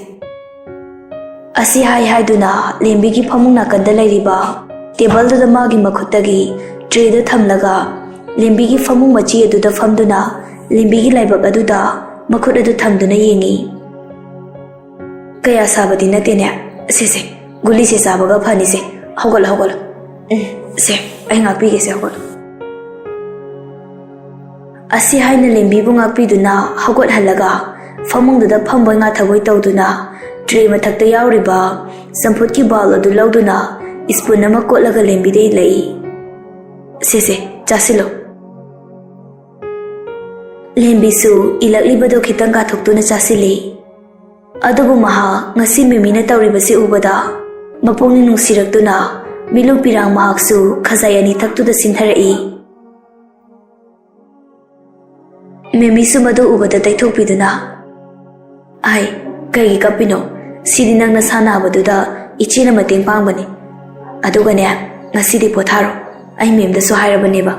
ꯑꯁꯤ ꯍꯥꯏ ꯍꯥꯏꯗꯨꯅ ꯂꯦꯝꯕꯤꯒꯤ ꯐꯃꯨꯡ ꯅꯥꯀꯟꯗ ꯂꯩꯔꯤꯕ ꯇꯦꯕꯜꯗꯨꯗ ꯃꯥꯒꯤ ꯃꯈꯨꯠꯇꯒꯤ ꯇ꯭ꯔꯦꯗꯨ ꯊꯝꯂꯒ ꯂꯦꯝꯕꯤꯒꯤ ꯐꯃꯨꯡ ꯃꯆꯤ ꯑꯗꯨꯗ ꯐꯝꯗꯨꯅ ꯂꯦꯝꯕꯤꯒꯤ ꯂꯥꯏꯕꯛ ꯑꯗꯨꯗ ꯃꯈꯨꯠ ꯑꯗꯨ ꯊꯝꯗꯨꯅ ꯌꯦꯡꯉꯤ꯫ "ꯀꯌꯥ ꯁꯥꯕꯗꯤ ꯅꯠꯇꯦꯅꯦ꯫ ꯁꯦ, ꯁꯦ, ꯒꯨꯂꯤꯁꯦ ꯆꯥꯕꯒ ꯐꯅꯤꯁꯦ꯫ ꯍꯧꯒꯠꯂꯣ, ꯍꯧꯒꯠꯂꯣ꯫ ꯎꯝ, ꯁꯦ, ꯑꯩ ꯉꯥꯛꯄꯤꯒꯦꯁꯦ, ꯍꯧꯒꯠꯂꯣ꯫" ꯑꯁꯤ ꯍꯥꯏꯅ ꯂꯦꯝꯕꯤꯕꯨ ꯉꯥꯛꯄꯤꯗꯨꯅ ꯍꯧꯒꯠꯍꯜꯂꯒ ꯐꯃꯨꯡꯗꯨꯗ ꯐꯝꯕꯣꯏ ꯉꯥꯊꯕꯣꯏ ꯇꯧꯗꯨꯅ ꯇ꯭ꯔꯦ ꯃꯊꯛꯇ ꯌꯥꯎꯔꯤꯕ ꯆꯝꯐꯨꯠꯀꯤ ꯕꯥꯎꯜ ꯑꯗꯨ ꯂꯧꯗꯨꯅ ꯁ꯭ꯄꯨꯟ ꯑꯃ ꯀꯣꯠꯂꯒ ꯂꯦꯝꯕꯤꯗ ꯏꯜꯂꯛꯏ꯫ "ꯁꯦ, ꯁꯦ, ꯆꯥꯁꯤꯜꯂꯣ꯫" ꯂꯦꯝꯕꯤꯁꯨ ꯏꯜꯂꯛꯂꯤꯕꯗꯨ ꯈꯤꯇꯪ ꯀꯥꯊꯣꯛꯇꯨꯅ ꯆꯥꯁꯤꯜꯂꯤ꯫ ꯑꯗꯨꯕꯨ ꯃꯍꯥꯛ ꯉꯁꯤ ꯃꯦꯃꯤꯅ ꯇꯧꯔꯤꯕꯁꯤ ꯎꯕꯗ ꯃꯄꯨꯛꯅꯤꯡ ꯅꯨꯡꯁꯤꯔꯛꯇꯨꯅ ꯃꯤꯠꯂꯨ ꯄꯤꯔꯥꯡ ꯃꯍꯥꯛꯁꯨ ꯈꯖꯥꯏ ꯑꯅꯤ ꯊꯛꯇꯨꯗ ꯆꯤꯟꯊꯔꯛꯏ꯫ ꯃꯦꯃꯤꯁꯨ ꯃꯗꯨ ꯎꯕꯗ ꯇꯩꯊꯣꯛꯄꯤꯗꯨꯅ, "ꯑꯥꯏ, ꯀꯩꯒꯤ ꯀꯞꯄꯤꯅꯣ? ꯁꯤꯗꯤ ꯅꯪ ꯅꯁꯥ ꯅꯥꯕꯗꯨꯗ ꯏꯆꯦꯅ ꯃꯇꯦꯡ ꯄꯥꯡꯕꯅꯤ꯫ ꯑꯗꯨꯒꯅꯦ, ꯉꯁꯤꯗꯤ ꯄꯣꯊꯥꯔꯣ꯫ ꯑꯩ ꯃꯦꯝꯗꯁꯨ ꯍꯥꯏꯔꯕꯅꯦꯕ꯫"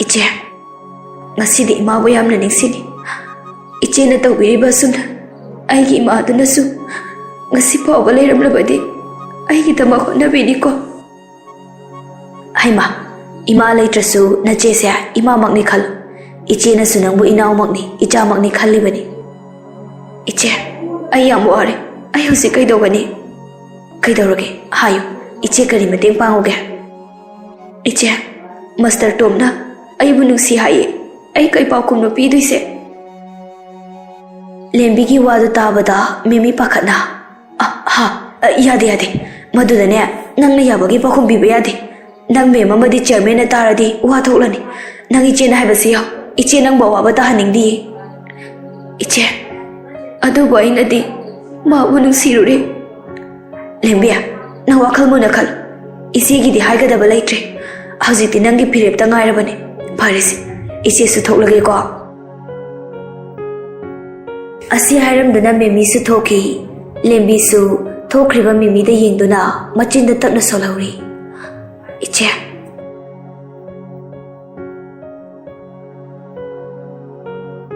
"ꯏꯆꯦ, ꯉꯁꯤꯗꯤ ꯏꯃꯥꯕꯨ ꯌꯥꯝꯅ ꯅꯤꯡꯁꯤꯡꯉꯤ꯫ ꯏꯆꯦꯅ ꯇꯧꯕꯤꯔꯤꯕ ꯑꯁꯨꯝꯅ ꯑꯩꯒꯤ ꯏꯃꯥꯗꯨꯅꯁꯨ ꯉꯁꯤ ꯐꯥꯎꯕ ꯂꯩꯔꯝꯂꯕꯗꯤ ꯑꯩꯒꯤꯗꯃꯛ ꯍꯣꯠꯅꯕꯤꯅꯤꯀꯣ꯫" "ꯍꯩꯃꯥ, ꯏꯃꯥ ꯂꯩꯇ꯭ꯔꯁꯨ ꯅꯆꯦꯁꯦ ꯏꯃꯥꯃꯛꯅꯤ ꯈꯜꯂꯨ꯫ ꯏꯆꯦꯅꯁꯨ ꯅꯪꯕꯨ ꯏꯅꯥꯎꯃꯛꯅꯤ, ꯏꯆꯥꯃꯛꯅꯤ ꯈꯜꯂꯤꯕꯅꯤ꯫" "ꯏꯆꯦ, ꯑꯩ ꯌꯥꯝ ꯋꯥꯔꯦ꯫ ꯑꯩ ꯍꯧꯖꯤꯛ ꯀꯩꯗꯧꯒꯅꯤ?" "ꯀꯩꯗꯧꯔꯒꯦ? ꯍꯥꯏꯌꯨ꯫ ꯏꯆꯦ ꯀꯔꯤ ꯃꯇꯦꯡ ꯄꯥꯡꯉꯨꯒꯦ?" "ꯏꯆꯦ, ꯃꯁꯇꯔ ꯇꯣꯝꯅ ꯑꯩꯕꯨ ꯅꯨꯡꯁꯤ ꯍꯥꯏꯌꯦ꯫ ꯑꯩ ꯀꯩ ꯄꯥꯎꯈꯨꯝꯅꯣ ꯄꯤꯗꯣꯏꯁꯦ?" ꯂꯦꯝꯕꯤꯒꯤ ꯋꯥꯗꯨ ꯇꯥꯕꯗ ꯃꯦꯃꯤ ꯄꯥꯈꯠꯅ, "ꯑ, ꯍꯥ, ꯑ, ꯌꯥꯗꯦ, ꯌꯥꯗꯦ꯫ ꯃꯗꯨꯗꯅꯦ, ꯅꯪꯅ ꯌꯥꯕꯒꯤ ꯄꯥꯎꯈꯨꯝ ꯄꯤꯕ ꯌꯥꯗꯦ꯫ ꯅꯪ ꯃꯦꯝ ꯑꯃꯗꯤ ꯆꯤꯌꯔꯃꯦꯟꯅ ꯇꯥꯔꯗꯤ ꯋꯥ ꯊꯣꯛꯂꯅꯤ꯫ ꯅꯪ ꯏꯆꯦꯅ ꯍꯥꯏꯕꯁꯤ ꯌꯥꯎ꯫ ꯏꯆꯦ ꯅꯪꯕꯨ ꯑꯋꯥꯕ ꯇꯥꯍꯟꯅꯤꯡꯗꯤꯌꯦ꯫ ꯏꯆꯦ, ꯑꯗꯨꯕꯨ ꯑꯩꯅꯗꯤ ꯃꯥꯕꯨ ꯅꯨꯡꯁꯤꯔꯨꯔꯦ꯫" "ꯂꯦꯝꯕꯤ, ꯅꯪ ꯋꯥꯈꯜ ꯃꯨꯟꯅ ꯈꯜꯂꯨ꯫ ꯏꯆꯦꯒꯤꯗꯤ ꯍꯥꯏꯒꯗꯕ ꯂꯩꯇ꯭ꯔꯦ꯫ ꯍꯧꯖꯤꯛꯇꯤ ꯅꯪꯒꯤ ꯐꯤꯔꯦꯞꯇ ꯉꯥꯏꯔꯕꯅꯤ꯫ ꯐꯔꯦꯁꯦ, ꯏꯆꯦꯁꯨ ꯊꯣꯛꯂꯒꯦꯀꯣ꯫" ꯑꯁꯤ ꯍꯥꯏꯔꯝꯗꯨꯅ ꯃꯦꯃꯤꯁꯨ ꯊꯣꯛꯈꯤ꯫ ꯂꯦꯝꯕꯤꯁꯨ ꯊꯣꯛꯈ꯭ꯔꯤꯕ ꯃꯦꯃꯤꯗ ꯌꯦꯡꯗꯨꯅ ꯃꯆꯤꯟꯗ ꯇꯞꯅ ꯁꯣꯜꯍꯧꯔꯤ, "ꯏꯆꯦ꯫"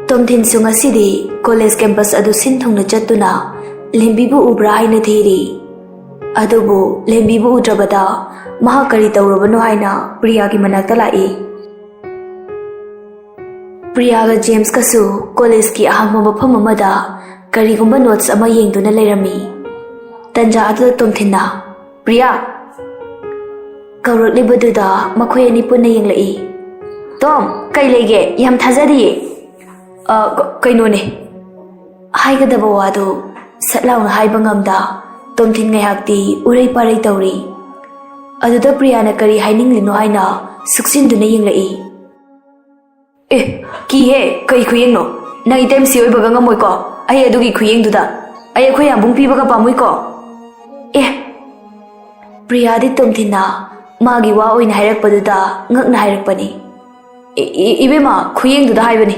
ꯇꯣꯝꯊꯤꯟꯁꯨ ꯉꯁꯤꯗꯤ ꯀꯣꯂꯦꯖ ꯀꯦꯝꯄꯁ ꯑꯗꯨ ꯁꯤꯟ ꯊꯨꯡꯅ ꯆꯠꯇꯨꯅ ꯂꯦꯝꯕꯤꯕꯨ ꯎꯕ꯭ꯔꯥ ꯍꯥꯏꯅ ꯊꯤꯔꯤ꯫ ꯑꯗꯨꯕꯨ ꯂꯦꯝꯕꯤꯕꯨ ꯎꯗ꯭ꯔꯕꯗ ꯃꯍꯥꯛ ꯀꯔꯤ ꯇꯧꯔꯕꯅꯣ ꯍꯥꯏꯅ ꯄ꯭ꯔꯤꯌꯥꯒꯤ ꯃꯅꯥꯛꯇ ꯂꯥꯛꯏ꯫ ꯄ꯭ꯔꯤꯌꯥꯒ ꯖꯦꯝꯁꯀꯁꯨ ꯀꯣꯂꯦꯖꯀꯤ ꯑꯍꯥꯡꯕ ꯃꯐꯝ ꯑꯃꯗ ꯀꯔꯤꯒꯨꯝꯕ ꯅꯣꯠꯁ ꯑꯃ ꯌꯦꯡꯗꯨꯅ ꯂꯩꯔꯝꯃꯤ꯫ ꯇꯟꯖꯥ ꯑꯗꯨꯗ ꯇꯣꯝꯊꯤꯟꯅ, "ꯄ꯭ꯔꯤꯌꯥ!" ꯀꯧꯔꯛꯂꯤꯕꯗꯨꯗ ꯃꯈꯣꯏ ꯑꯅꯤ ꯄꯨꯟꯅ ꯌꯦꯡꯂꯛꯏ꯫ "ꯇꯣꯝ, ꯀꯩ ꯂꯩꯒꯦ? ꯌꯥꯝ ꯊꯥꯖꯗꯤꯌꯦ꯫" "ꯑ, ꯀ-, ꯀꯩꯅꯣꯅꯦ꯫" ꯍꯥꯏꯒꯗꯕ ꯋꯥꯗꯨ ꯁꯠ ꯂꯥꯎꯅ ꯍꯥꯏꯕ ꯉꯝꯗ ꯇꯣꯝꯊꯤꯟ ꯉꯥꯏꯍꯥꯛꯇꯤ ꯎꯔꯩ ꯄꯥꯔꯩ ꯇꯧꯔꯤ꯫ ꯑꯗꯨꯗ ꯄ꯭ꯔꯤꯌꯥꯅ ꯀꯔꯤ ꯍꯥꯏꯅꯤꯡꯂꯤꯅꯣ ꯍꯥꯏꯅ ꯁꯨꯛꯆꯤꯟꯗꯨꯅ ꯌꯦꯡꯂꯛꯏ꯫ "ꯑꯦ, ꯀꯤꯍꯦ, ꯀꯩ ꯈꯨꯌꯦꯡꯅꯣ? ꯅꯪ ꯏꯇꯩꯃꯁꯤ ꯑꯣꯏꯕꯒ ꯉꯝꯃꯣꯏꯀꯣ, ꯑꯩ ꯑꯗꯨꯒꯤ ꯈꯨꯌꯦꯡꯗꯨꯗ꯫ ꯑꯩ ꯑꯩꯈꯣꯏ ꯌꯥꯝꯕꯨꯡ ꯄꯤꯕꯒ ꯄꯥꯝꯃꯨꯏꯀꯣ꯫" "ꯑꯦ!" ꯄ꯭ꯔꯤꯌꯥꯗꯤ ꯇꯣꯝꯊꯤꯟꯅ ꯃꯥꯒꯤ ꯋꯥ ꯑꯣꯏꯅ ꯍꯥꯏꯔꯛꯄꯗꯨꯗ ꯉꯛꯅ ꯍꯥꯏꯔꯛꯄꯅꯤ꯫ "ꯏ-, ꯏ-, ꯏꯕꯦꯝꯃ, ꯈꯨꯌꯦꯡꯗꯨꯗ ꯍꯥꯏꯕꯅꯤ꯫"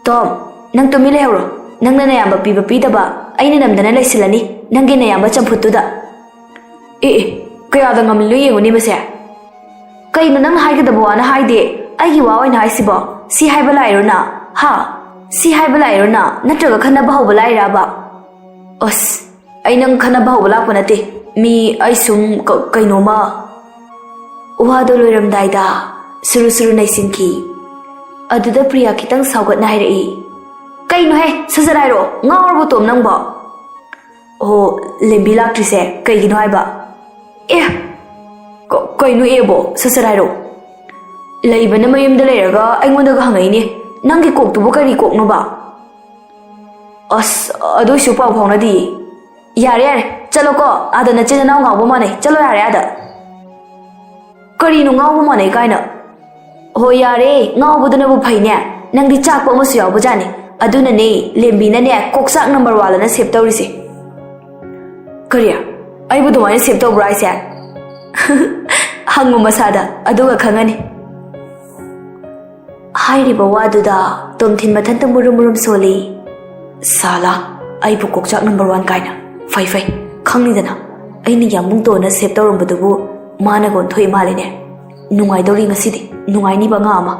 "ꯇꯣꯝ, ꯅꯪ ꯇꯨꯃꯤꯟ ꯂꯩꯍꯧꯔꯣ꯫ ꯅꯪꯅ ꯅꯌꯥꯝꯕ ꯄꯤꯕ ꯄꯤꯗꯕ ꯑꯩꯅ ꯅꯝꯗꯅ ꯂꯩꯁꯤꯜꯂꯅꯤ ꯅꯪꯒꯤ ꯅꯌꯥꯝꯕ ꯆꯝꯐꯨꯠꯇꯨꯗ꯫" "ꯑꯦ, ꯑꯦ, ꯀꯌꯥꯗ ꯉꯝꯂꯤꯅꯣ ꯌꯦꯡꯉꯨꯅꯦ ꯃꯁꯦ꯫" "ꯀꯩꯅꯣ ꯅꯪꯅ ꯍꯥꯏꯒꯗꯕ ꯋꯥꯅ ꯍꯥꯏꯗꯦ? ꯑꯩꯒꯤ ꯋꯥ ꯑꯣꯏꯅ ꯍꯥꯏꯁꯤꯕꯣ? ꯁꯤ ꯍꯥꯏꯕ ꯂꯥꯛꯏꯔꯣ ꯅ? ꯍꯥ? ꯁꯤ ꯍꯥꯏꯕ ꯂꯥꯛꯏꯔꯣ ꯅ? ꯅꯠꯇ꯭ꯔꯒ ꯈꯠꯅꯕ ꯍꯧꯕ ꯂꯥꯛꯏꯔꯕ?" "ꯑꯁ, ꯑꯩ ꯅꯪ ꯈꯠꯅꯕ ꯍꯧꯕ ꯂꯥꯛꯄ ꯅꯠꯇꯦ꯫ ꯃꯤ, ꯑꯩ ꯁꯨꯝ ꯀ-, ꯀꯩꯅꯣꯃ꯫" ꯋꯥꯗꯣ ꯂꯣꯏꯔꯝꯗꯥꯏꯗ ꯁꯨꯔꯨ ꯁꯨꯔꯨ ꯅꯩꯁꯤꯟꯈꯤ꯫ ꯑꯗꯨꯗ ꯄ꯭ꯔꯤꯌꯥ ꯈꯤꯇꯪ ꯁꯥꯎꯒꯠꯅ ꯍꯥꯏꯔꯛꯏ, "ꯀꯩꯅꯣꯍꯦ, ꯁꯠ ꯁꯠ ꯍꯥꯏꯔꯛꯑꯣ, ꯉꯥꯎꯔꯕꯣ ꯇꯣꯝ ꯅꯪꯕꯣ?" "ꯑꯣ, ꯂꯦꯝꯕꯤ ꯂꯥꯛꯇ꯭ꯔꯤꯁꯦ ꯀꯩꯒꯤꯅꯣ ꯍꯥꯏꯕ?" "ꯑꯦ, ꯀ-, ꯀꯩꯅꯣ ꯑꯦꯕꯣ? ꯁꯠ ꯁꯠ ꯍꯥꯏꯔꯛꯑꯣ꯫" "ꯂꯩꯕꯅ ꯃꯌꯨꯝꯗ ꯂꯩꯔꯒ ꯑꯩꯉꯣꯟꯗꯒ ꯍꯪꯉꯛꯏꯅꯦ꯫ ꯅꯪꯒꯤ ꯀꯣꯛꯇꯨꯕꯨ ꯀꯔꯤ ꯀꯣꯛꯅꯣꯕ?" ꯑꯁ, ꯑꯗꯨꯏꯁꯨ ꯄꯥꯎ ꯐꯥꯎꯅꯗꯤꯌꯦ꯫ ꯌꯥꯔꯦ, ꯌꯥꯔꯦ, ꯆꯠꯂꯣꯀꯣ꯫ ꯑꯥꯗ ꯅꯆꯤꯟ ꯅꯅꯥꯎ ꯉꯥꯎꯕ ꯃꯥꯟꯅꯩ꯫ ꯆꯠꯂꯣ ꯌꯥꯔꯦ ꯑꯥꯗ꯫ ꯀꯔꯤꯅꯣ ꯉꯥꯎꯕ ꯃꯥꯟꯅꯩ ꯀꯥꯏꯅ? ꯍꯣꯏ, ꯌꯥꯔꯦ, ꯉꯥꯎꯕꯗꯨꯅꯕꯨ ꯐꯩꯅꯦ꯫ ꯅꯪꯗꯤ ꯆꯥꯛꯄ ꯑꯃꯁꯨ ꯌꯥꯎꯕꯖꯥꯠꯅꯤ꯫ ꯑꯗꯨꯅꯅꯦ ꯂꯦꯝꯕꯤꯅꯅꯦ ꯀꯣꯛꯆꯥꯛ ꯅꯝꯕꯔ ꯋꯥꯟ ꯑꯅ ꯁꯦꯞ ꯇꯧꯔꯤꯁꯦ꯫ ꯀꯔꯤ? ꯑꯩꯕꯨ ꯑꯗꯨꯃꯥꯏꯅ ꯁꯦꯞ ꯇꯧꯕ꯭ꯔꯣ ꯍꯥꯏꯁꯦ? ꯍꯪꯉꯨ ꯃꯁꯥꯗ, ꯑꯗꯨꯒ ꯈꯪꯉꯅꯤ꯫ ꯍꯥꯏꯔꯤꯕ ꯋꯥꯗꯨꯗ ꯇꯣꯝꯊꯤꯟ ꯃꯊꯟꯇ ꯃꯨꯔꯨꯝ ꯃꯨꯔꯨꯝ ꯁꯣꯜꯂꯤ꯫ ꯁꯥꯂꯥ, ꯑꯩꯕꯨ ꯀꯣꯛꯆꯥꯛ ꯅꯝꯕꯔ ꯋꯥꯟ ꯀꯥꯏꯅ꯫ ꯐꯩ ꯐꯩ, ꯈꯪꯅꯤꯗꯅ꯫ ꯑꯩꯅ ꯌꯥꯝꯕꯨꯡ ꯇꯣꯟꯅ ꯁꯦꯞ ꯇꯧꯔꯝꯕꯗꯨꯕꯨ ꯃꯥꯅꯒ ꯑꯣꯟꯊꯣꯛꯏ ꯃꯥꯜꯂꯤꯅꯦ꯫ ꯅꯨꯡꯉꯥꯏꯗꯧꯔꯤ ꯉꯁꯤꯗꯤ, ꯅꯨꯡꯉꯥꯏꯅꯤꯕ ꯉꯥ ꯑꯃ꯫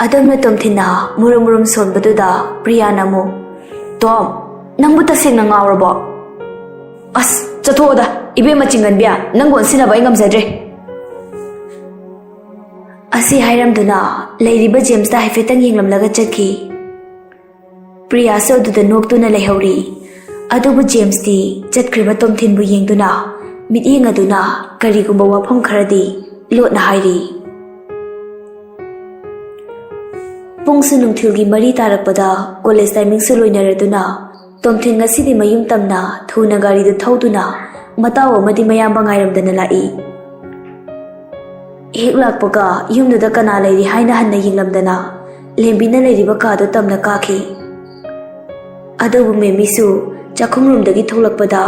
ꯑꯗꯣꯝꯅ ꯇꯣꯝꯊꯤꯟꯅ ꯃꯨꯔꯨꯝ ꯃꯨꯔꯨꯝ ꯁꯣꯟꯕꯗꯨꯗ ꯄ꯭ꯔꯤꯌꯥꯅ ꯑꯃꯨꯛ, "ꯇꯣꯝ, ꯅꯪꯕꯨ ꯇꯁꯦꯡꯅ ꯉꯥꯎꯔꯕꯣ?" "ꯑꯁ, ꯆꯠꯊꯣꯛꯑꯣꯗ, ꯏꯕꯦꯝꯃ ꯆꯤꯡꯒꯟꯕꯤꯌꯥ, ꯅꯪꯕꯨ ꯑꯣꯟꯁꯤꯟꯅꯕ ꯑꯩ ꯉꯝꯖꯗ꯭ꯔꯦ꯫" ꯑꯁꯤ ꯍꯥꯏꯔꯝꯗꯨꯅ ꯂꯩꯔꯤꯕ ꯖꯦꯝꯁꯇ ꯍꯥꯏꯐꯦꯠꯇꯪ ꯌꯦꯡꯂꯝꯂꯒ ꯆꯠꯈꯤ꯫ ꯄ꯭ꯔꯤꯌꯥꯁꯨ ꯑꯗꯨꯗ ꯅꯣꯛꯇꯨꯅ ꯂꯩꯍꯧꯔꯤ꯫ ꯑꯗꯨꯕꯨ ꯖꯦꯝꯁꯇꯤ ꯆꯠꯈ꯭ꯔꯤꯕ ꯇꯣꯝꯊꯤꯟꯕꯨ ꯌꯦꯡꯗꯨꯅ ꯃꯤꯠꯌꯦꯡ ꯑꯗꯨꯅ ꯀꯔꯤꯒꯨꯝꯕ ꯋꯥꯐꯝ ꯈꯔꯗꯤ ꯂꯣꯠꯅ ꯍꯥꯏꯔꯤ꯫ ꯄꯨꯡꯁꯨ ꯅꯨꯡꯊꯤꯜꯒꯤ ꯃꯔꯤ ꯇꯥꯔꯛꯄꯗ ꯀꯣꯂꯦꯖ ꯇꯥꯏꯃꯤꯡꯁꯨ ꯂꯣꯏꯅꯔꯗꯨꯅ ꯇꯣꯝꯊꯤꯟ ꯉꯁꯤꯗꯤ ꯃꯌꯨꯝ ꯇꯝꯅ ꯊꯨꯅ ꯒꯥꯔꯤꯗꯨ ꯊꯧꯗꯨꯅ ꯃꯇꯥꯎ ꯑꯃꯗꯤ ꯃꯌꯥꯝꯕ ꯉꯥꯏꯔꯝꯗꯅ ꯂꯥꯛꯏ꯫ ꯍꯦꯛ ꯂꯥꯛꯄꯒ ꯌꯨꯝꯗꯨꯗ ꯀꯅꯥ ꯂꯩꯔꯤ ꯍꯥꯏꯅ ꯍꯟꯅ ꯌꯦꯡꯂꯝꯗꯅ ꯂꯦꯝꯕꯤꯅ ꯂꯩꯔꯤꯕ ꯀꯥꯗꯨ ꯇꯝꯅ ꯀꯥꯈꯤ꯫ ꯑꯗꯨꯕꯨ ꯃꯦꯃꯤꯁꯨ ꯆꯥꯛꯈꯨꯝ ꯔꯨꯝꯗꯒꯤ ꯊꯣꯛꯂꯛꯄꯗ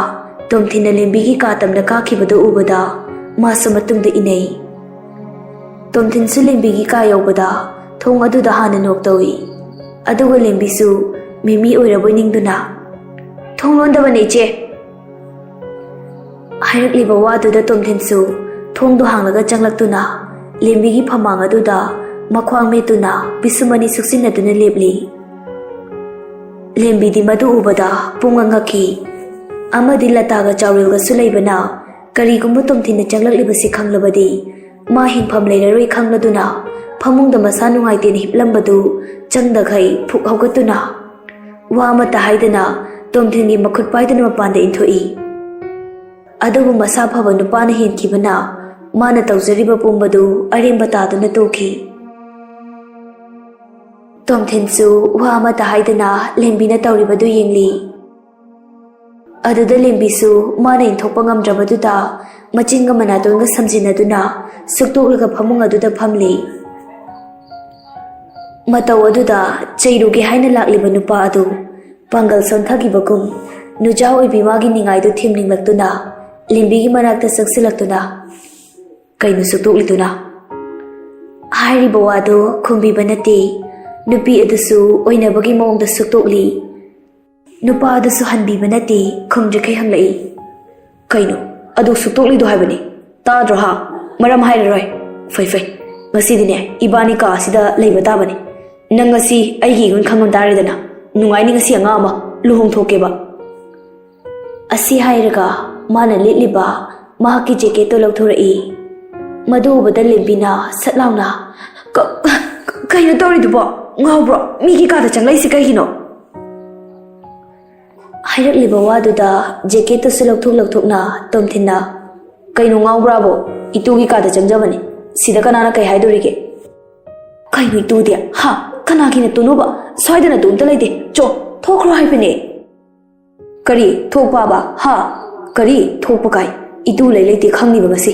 ꯇꯣꯝꯊꯤꯟꯅ ꯂꯦꯝꯕꯤꯒꯤ ꯀꯥ ꯇꯝꯅ ꯀꯥꯈꯤꯕꯗꯨ ꯎꯕꯗ ꯃꯥꯁꯨ ꯃꯇꯨꯡꯗ ꯏꯅꯩ꯫ ꯇꯣꯝꯊꯤꯟꯁꯨ ꯂꯦꯝꯕꯤꯒꯤ ꯀꯥ ꯌꯧꯕꯗ ꯊꯣꯡ ꯑꯗꯨꯗ ꯍꯥꯟꯅ ꯅꯣꯛ ꯇꯧꯏ꯫ ꯑꯗꯨꯒ ꯂꯦꯝꯕꯤꯁꯨ ꯃꯦꯃꯤ ꯑꯣꯏꯔꯕꯣꯏ ꯅꯤꯡꯗꯨꯅ, "ꯊꯣꯡ ꯂꯣꯟꯗꯕꯅꯦ, ꯏꯆꯦ꯫" ꯍꯥꯏꯔꯛꯂꯤꯕ ꯋꯥꯗꯨꯗ ꯇꯣꯝꯊꯤꯟꯁꯨ ꯊꯣꯡꯗꯨ ꯍꯥꯡꯂꯒ ꯆꯪꯂꯛꯇꯨꯅ ꯂꯦꯝꯕꯤꯒꯤ ꯐꯃꯥꯡ ꯑꯗꯨꯗ ꯃꯈ꯭ꯋꯥꯡ ꯃꯦꯠꯇꯨꯅ ꯄꯤꯁꯨꯝ ꯑꯅꯤ ꯁꯨꯛꯆꯤꯟꯅꯗꯨꯅ ꯂꯦꯞꯂꯤ꯫ ꯂꯦꯝꯕꯤꯗꯤ ꯃꯗꯨ ꯎꯕꯗ ꯄꯨꯡꯉꯛ ꯉꯛꯈꯤ꯫ ꯑꯃꯗꯤ ꯂꯇꯥꯒ ꯆꯥꯎꯔꯦꯜꯒꯁꯨ ꯂꯩꯕꯅ ꯀꯔꯤꯒꯨꯝꯕ ꯇꯣꯝꯊꯤꯟꯅ ꯆꯪꯂꯛꯂꯤꯕꯁꯤ ꯈꯪꯂꯕꯗꯤ ꯃꯥ ꯍꯤꯡꯐꯝ ꯂꯩꯔꯔꯣꯏ ꯈꯪꯂꯗꯨꯅ ꯐꯃꯨꯡꯗ ꯃꯁꯥ ꯅꯨꯡꯉꯥꯏꯇꯦꯅ ꯍꯤꯞꯂꯝꯕꯗꯨ ꯆꯪꯗꯈꯩ ꯐꯨꯛ ꯍꯧꯒꯠꯇꯨꯅ ꯋꯥ ꯑꯃꯠꯇ ꯍꯥꯏꯗꯅ ꯇꯣꯝꯊꯤꯟꯒꯤ ꯃꯈꯨꯠ ꯄꯥꯏꯗꯨꯅ ꯃꯄꯥꯟꯗ ꯏꯟꯊꯣꯛꯏ꯫ ꯑꯗꯨꯕꯨ ꯃꯁꯥ ꯐꯕ ꯅꯨꯄꯥꯅ ꯍꯦꯟꯈꯤꯕꯅ ꯃꯥꯅ ꯇꯧꯖꯔꯤꯕ ꯄꯨꯝꯕꯗꯨ ꯑꯔꯦꯝꯕ ꯇꯥꯗꯨꯅ ꯇꯣꯛꯈꯤ꯫ ꯇꯣꯝꯊꯤꯟꯁꯨ ꯋꯥ ꯑꯃꯠꯇ ꯍꯥꯏꯗꯅ ꯂꯦꯝꯕꯤꯅ ꯇꯧꯔꯤꯕꯗꯨ ꯌꯦꯡꯂꯤ꯫ ꯑꯗꯨꯗ ꯂꯦꯝꯕꯤꯁꯨ ꯃꯥꯅ ꯏꯟꯊꯣꯛꯄ ꯉꯝꯗ꯭ꯔꯕꯗꯨꯗ ꯃꯆꯤꯟꯒ ꯃꯅꯥꯇꯣꯟꯒ ꯁꯝꯖꯤꯟꯅꯗꯨꯅ ꯁꯨꯛꯇꯣꯛꯂꯒ ꯐꯃꯨꯡ ꯑꯗꯨꯗ ꯐꯝꯂꯤ꯫ ꯃꯇꯧ ꯑꯗꯨꯗ ꯆꯩꯔꯨꯒꯦ ꯍꯥꯏꯅ ꯂꯥꯛꯂꯤꯕ ꯅꯨꯄꯥ ꯑꯗꯨ ꯄꯥꯡꯒꯜ ꯁꯣꯟꯊꯈꯤꯕꯒꯨꯝ ꯅꯨꯖꯥ ꯑꯣꯏꯕꯤ ꯃꯥꯒꯤ ꯅꯤꯡꯉꯥꯏꯗꯨ ꯊꯤꯝꯅꯤꯡꯂꯛꯇꯨꯅ ꯂꯦꯝꯕꯤꯒꯤ ꯃꯅꯥꯛꯇ ꯆꯪꯁꯤꯜꯂꯛꯇꯨꯅ, "ꯀꯩꯅꯣ ꯁꯨꯛꯇꯣꯛꯂꯤꯗꯨꯅ?" ꯍꯥꯏꯔꯤꯕ ꯋꯥꯗꯨ ꯈꯨꯝꯕꯤꯕ ꯅꯠꯇꯦ꯫ ꯅꯨꯄꯤ ꯑꯗꯨꯁꯨ ꯑꯣꯏꯅꯕꯒꯤ ꯃꯑꯣꯡꯗ ꯁꯨꯛꯇꯣꯛꯂꯤ꯫ ꯅꯨꯄꯥ ꯑꯗꯨꯁꯨ ꯍꯟꯕꯤꯕ ꯅꯠꯇꯦ, ꯈꯨꯝꯗ꯭ꯔꯤꯈꯩ ꯍꯪꯂꯛꯏ, "ꯀꯩꯅꯣ ꯑꯗꯨ ꯁꯨꯛꯇꯣꯛꯂꯤꯗꯣ ꯍꯥꯏꯕꯅꯤ? ꯇꯥꯗ꯭ꯔꯣ ꯍꯥ? ꯃꯔꯝ ꯍꯥꯏꯔꯔꯣꯏ꯫ ꯐꯩ ꯐꯩ, ꯉꯁꯤꯗꯤꯅꯦ ꯏꯕꯥꯅꯤ ꯀꯥ ꯑꯁꯤꯗ ꯂꯩꯕ ꯇꯥꯕꯅꯤ꯫ ꯅꯪ ꯉꯁꯤ ꯑꯩꯒꯤ ꯏꯒꯨꯟ ꯈꯪꯉꯝ ꯇꯥꯔꯦꯗꯅ꯫ ꯅꯨꯡꯉꯥꯏꯅꯤ ꯉꯁꯤ ꯑꯉꯥꯡ ꯑꯃ ꯂꯨꯍꯣꯡꯊꯣꯛꯀꯦꯕ꯫" ꯑꯁꯤ ꯍꯥꯏꯔꯒ ꯃꯥꯅ ꯂꯤꯠꯂꯤꯕ ꯃꯍꯥꯛꯀꯤ ꯖꯦꯀꯦꯠꯇꯨ ꯂꯧꯊꯣꯔꯛꯏ꯫ ꯃꯗꯨ ꯎꯕꯗ ꯂꯦꯝꯕꯤꯅ ꯁꯠ ꯂꯥꯎꯅ, "ꯀ-, ꯀ-, ꯀꯩꯅꯣ ꯇꯧꯔꯤꯗꯨꯕꯣ? ꯉꯥꯎꯕ꯭ꯔꯣ? ꯃꯤꯒꯤ ꯀꯥꯗ ꯆꯪꯂꯛꯏꯁꯤ ꯀꯩꯒꯤꯅꯣ?" ꯍꯥꯏꯔꯛꯂꯤꯕ ꯋꯥꯗꯨꯗ ꯖꯦꯀꯦꯠꯇꯨꯁꯨ ꯂꯧꯊꯣꯛ ꯂꯧꯊꯣꯛꯅ ꯇꯣꯝꯊꯤꯟꯅ, "ꯀꯩꯅꯣ ꯉꯥꯎꯕ꯭ꯔꯥꯕꯣ? ꯏꯇꯨꯒꯤ ꯀꯥꯗ ꯆꯪꯖꯕꯅꯤ꯫ ꯁꯤꯗ ꯀꯅꯥꯅ ꯀꯩ ꯍꯥꯏꯗꯣꯔꯤꯒꯦ?" "ꯀꯩꯅꯣ ꯏꯇꯨꯗꯤ? ꯍꯥ? ꯀꯅꯥꯒꯤ ꯅꯇꯨꯅꯣꯕ? ꯁ꯭ꯋꯥꯏꯗ ꯅꯇꯨ ꯑꯝꯇ ꯂꯩꯇꯦ꯫ ꯆꯣ, ꯊꯣꯛꯈ꯭ꯔꯣ ꯍꯥꯏꯕꯅꯦ꯫" "ꯀꯔꯤ ꯊꯣꯛꯄꯕ? ꯍꯥ? ꯀꯔꯤ ꯊꯣꯛꯄ ꯀꯥꯏ? ꯏꯇꯨ ꯂꯩ ꯂꯩꯇꯦ ꯈꯪꯂꯤꯕ ꯉꯁꯤ?"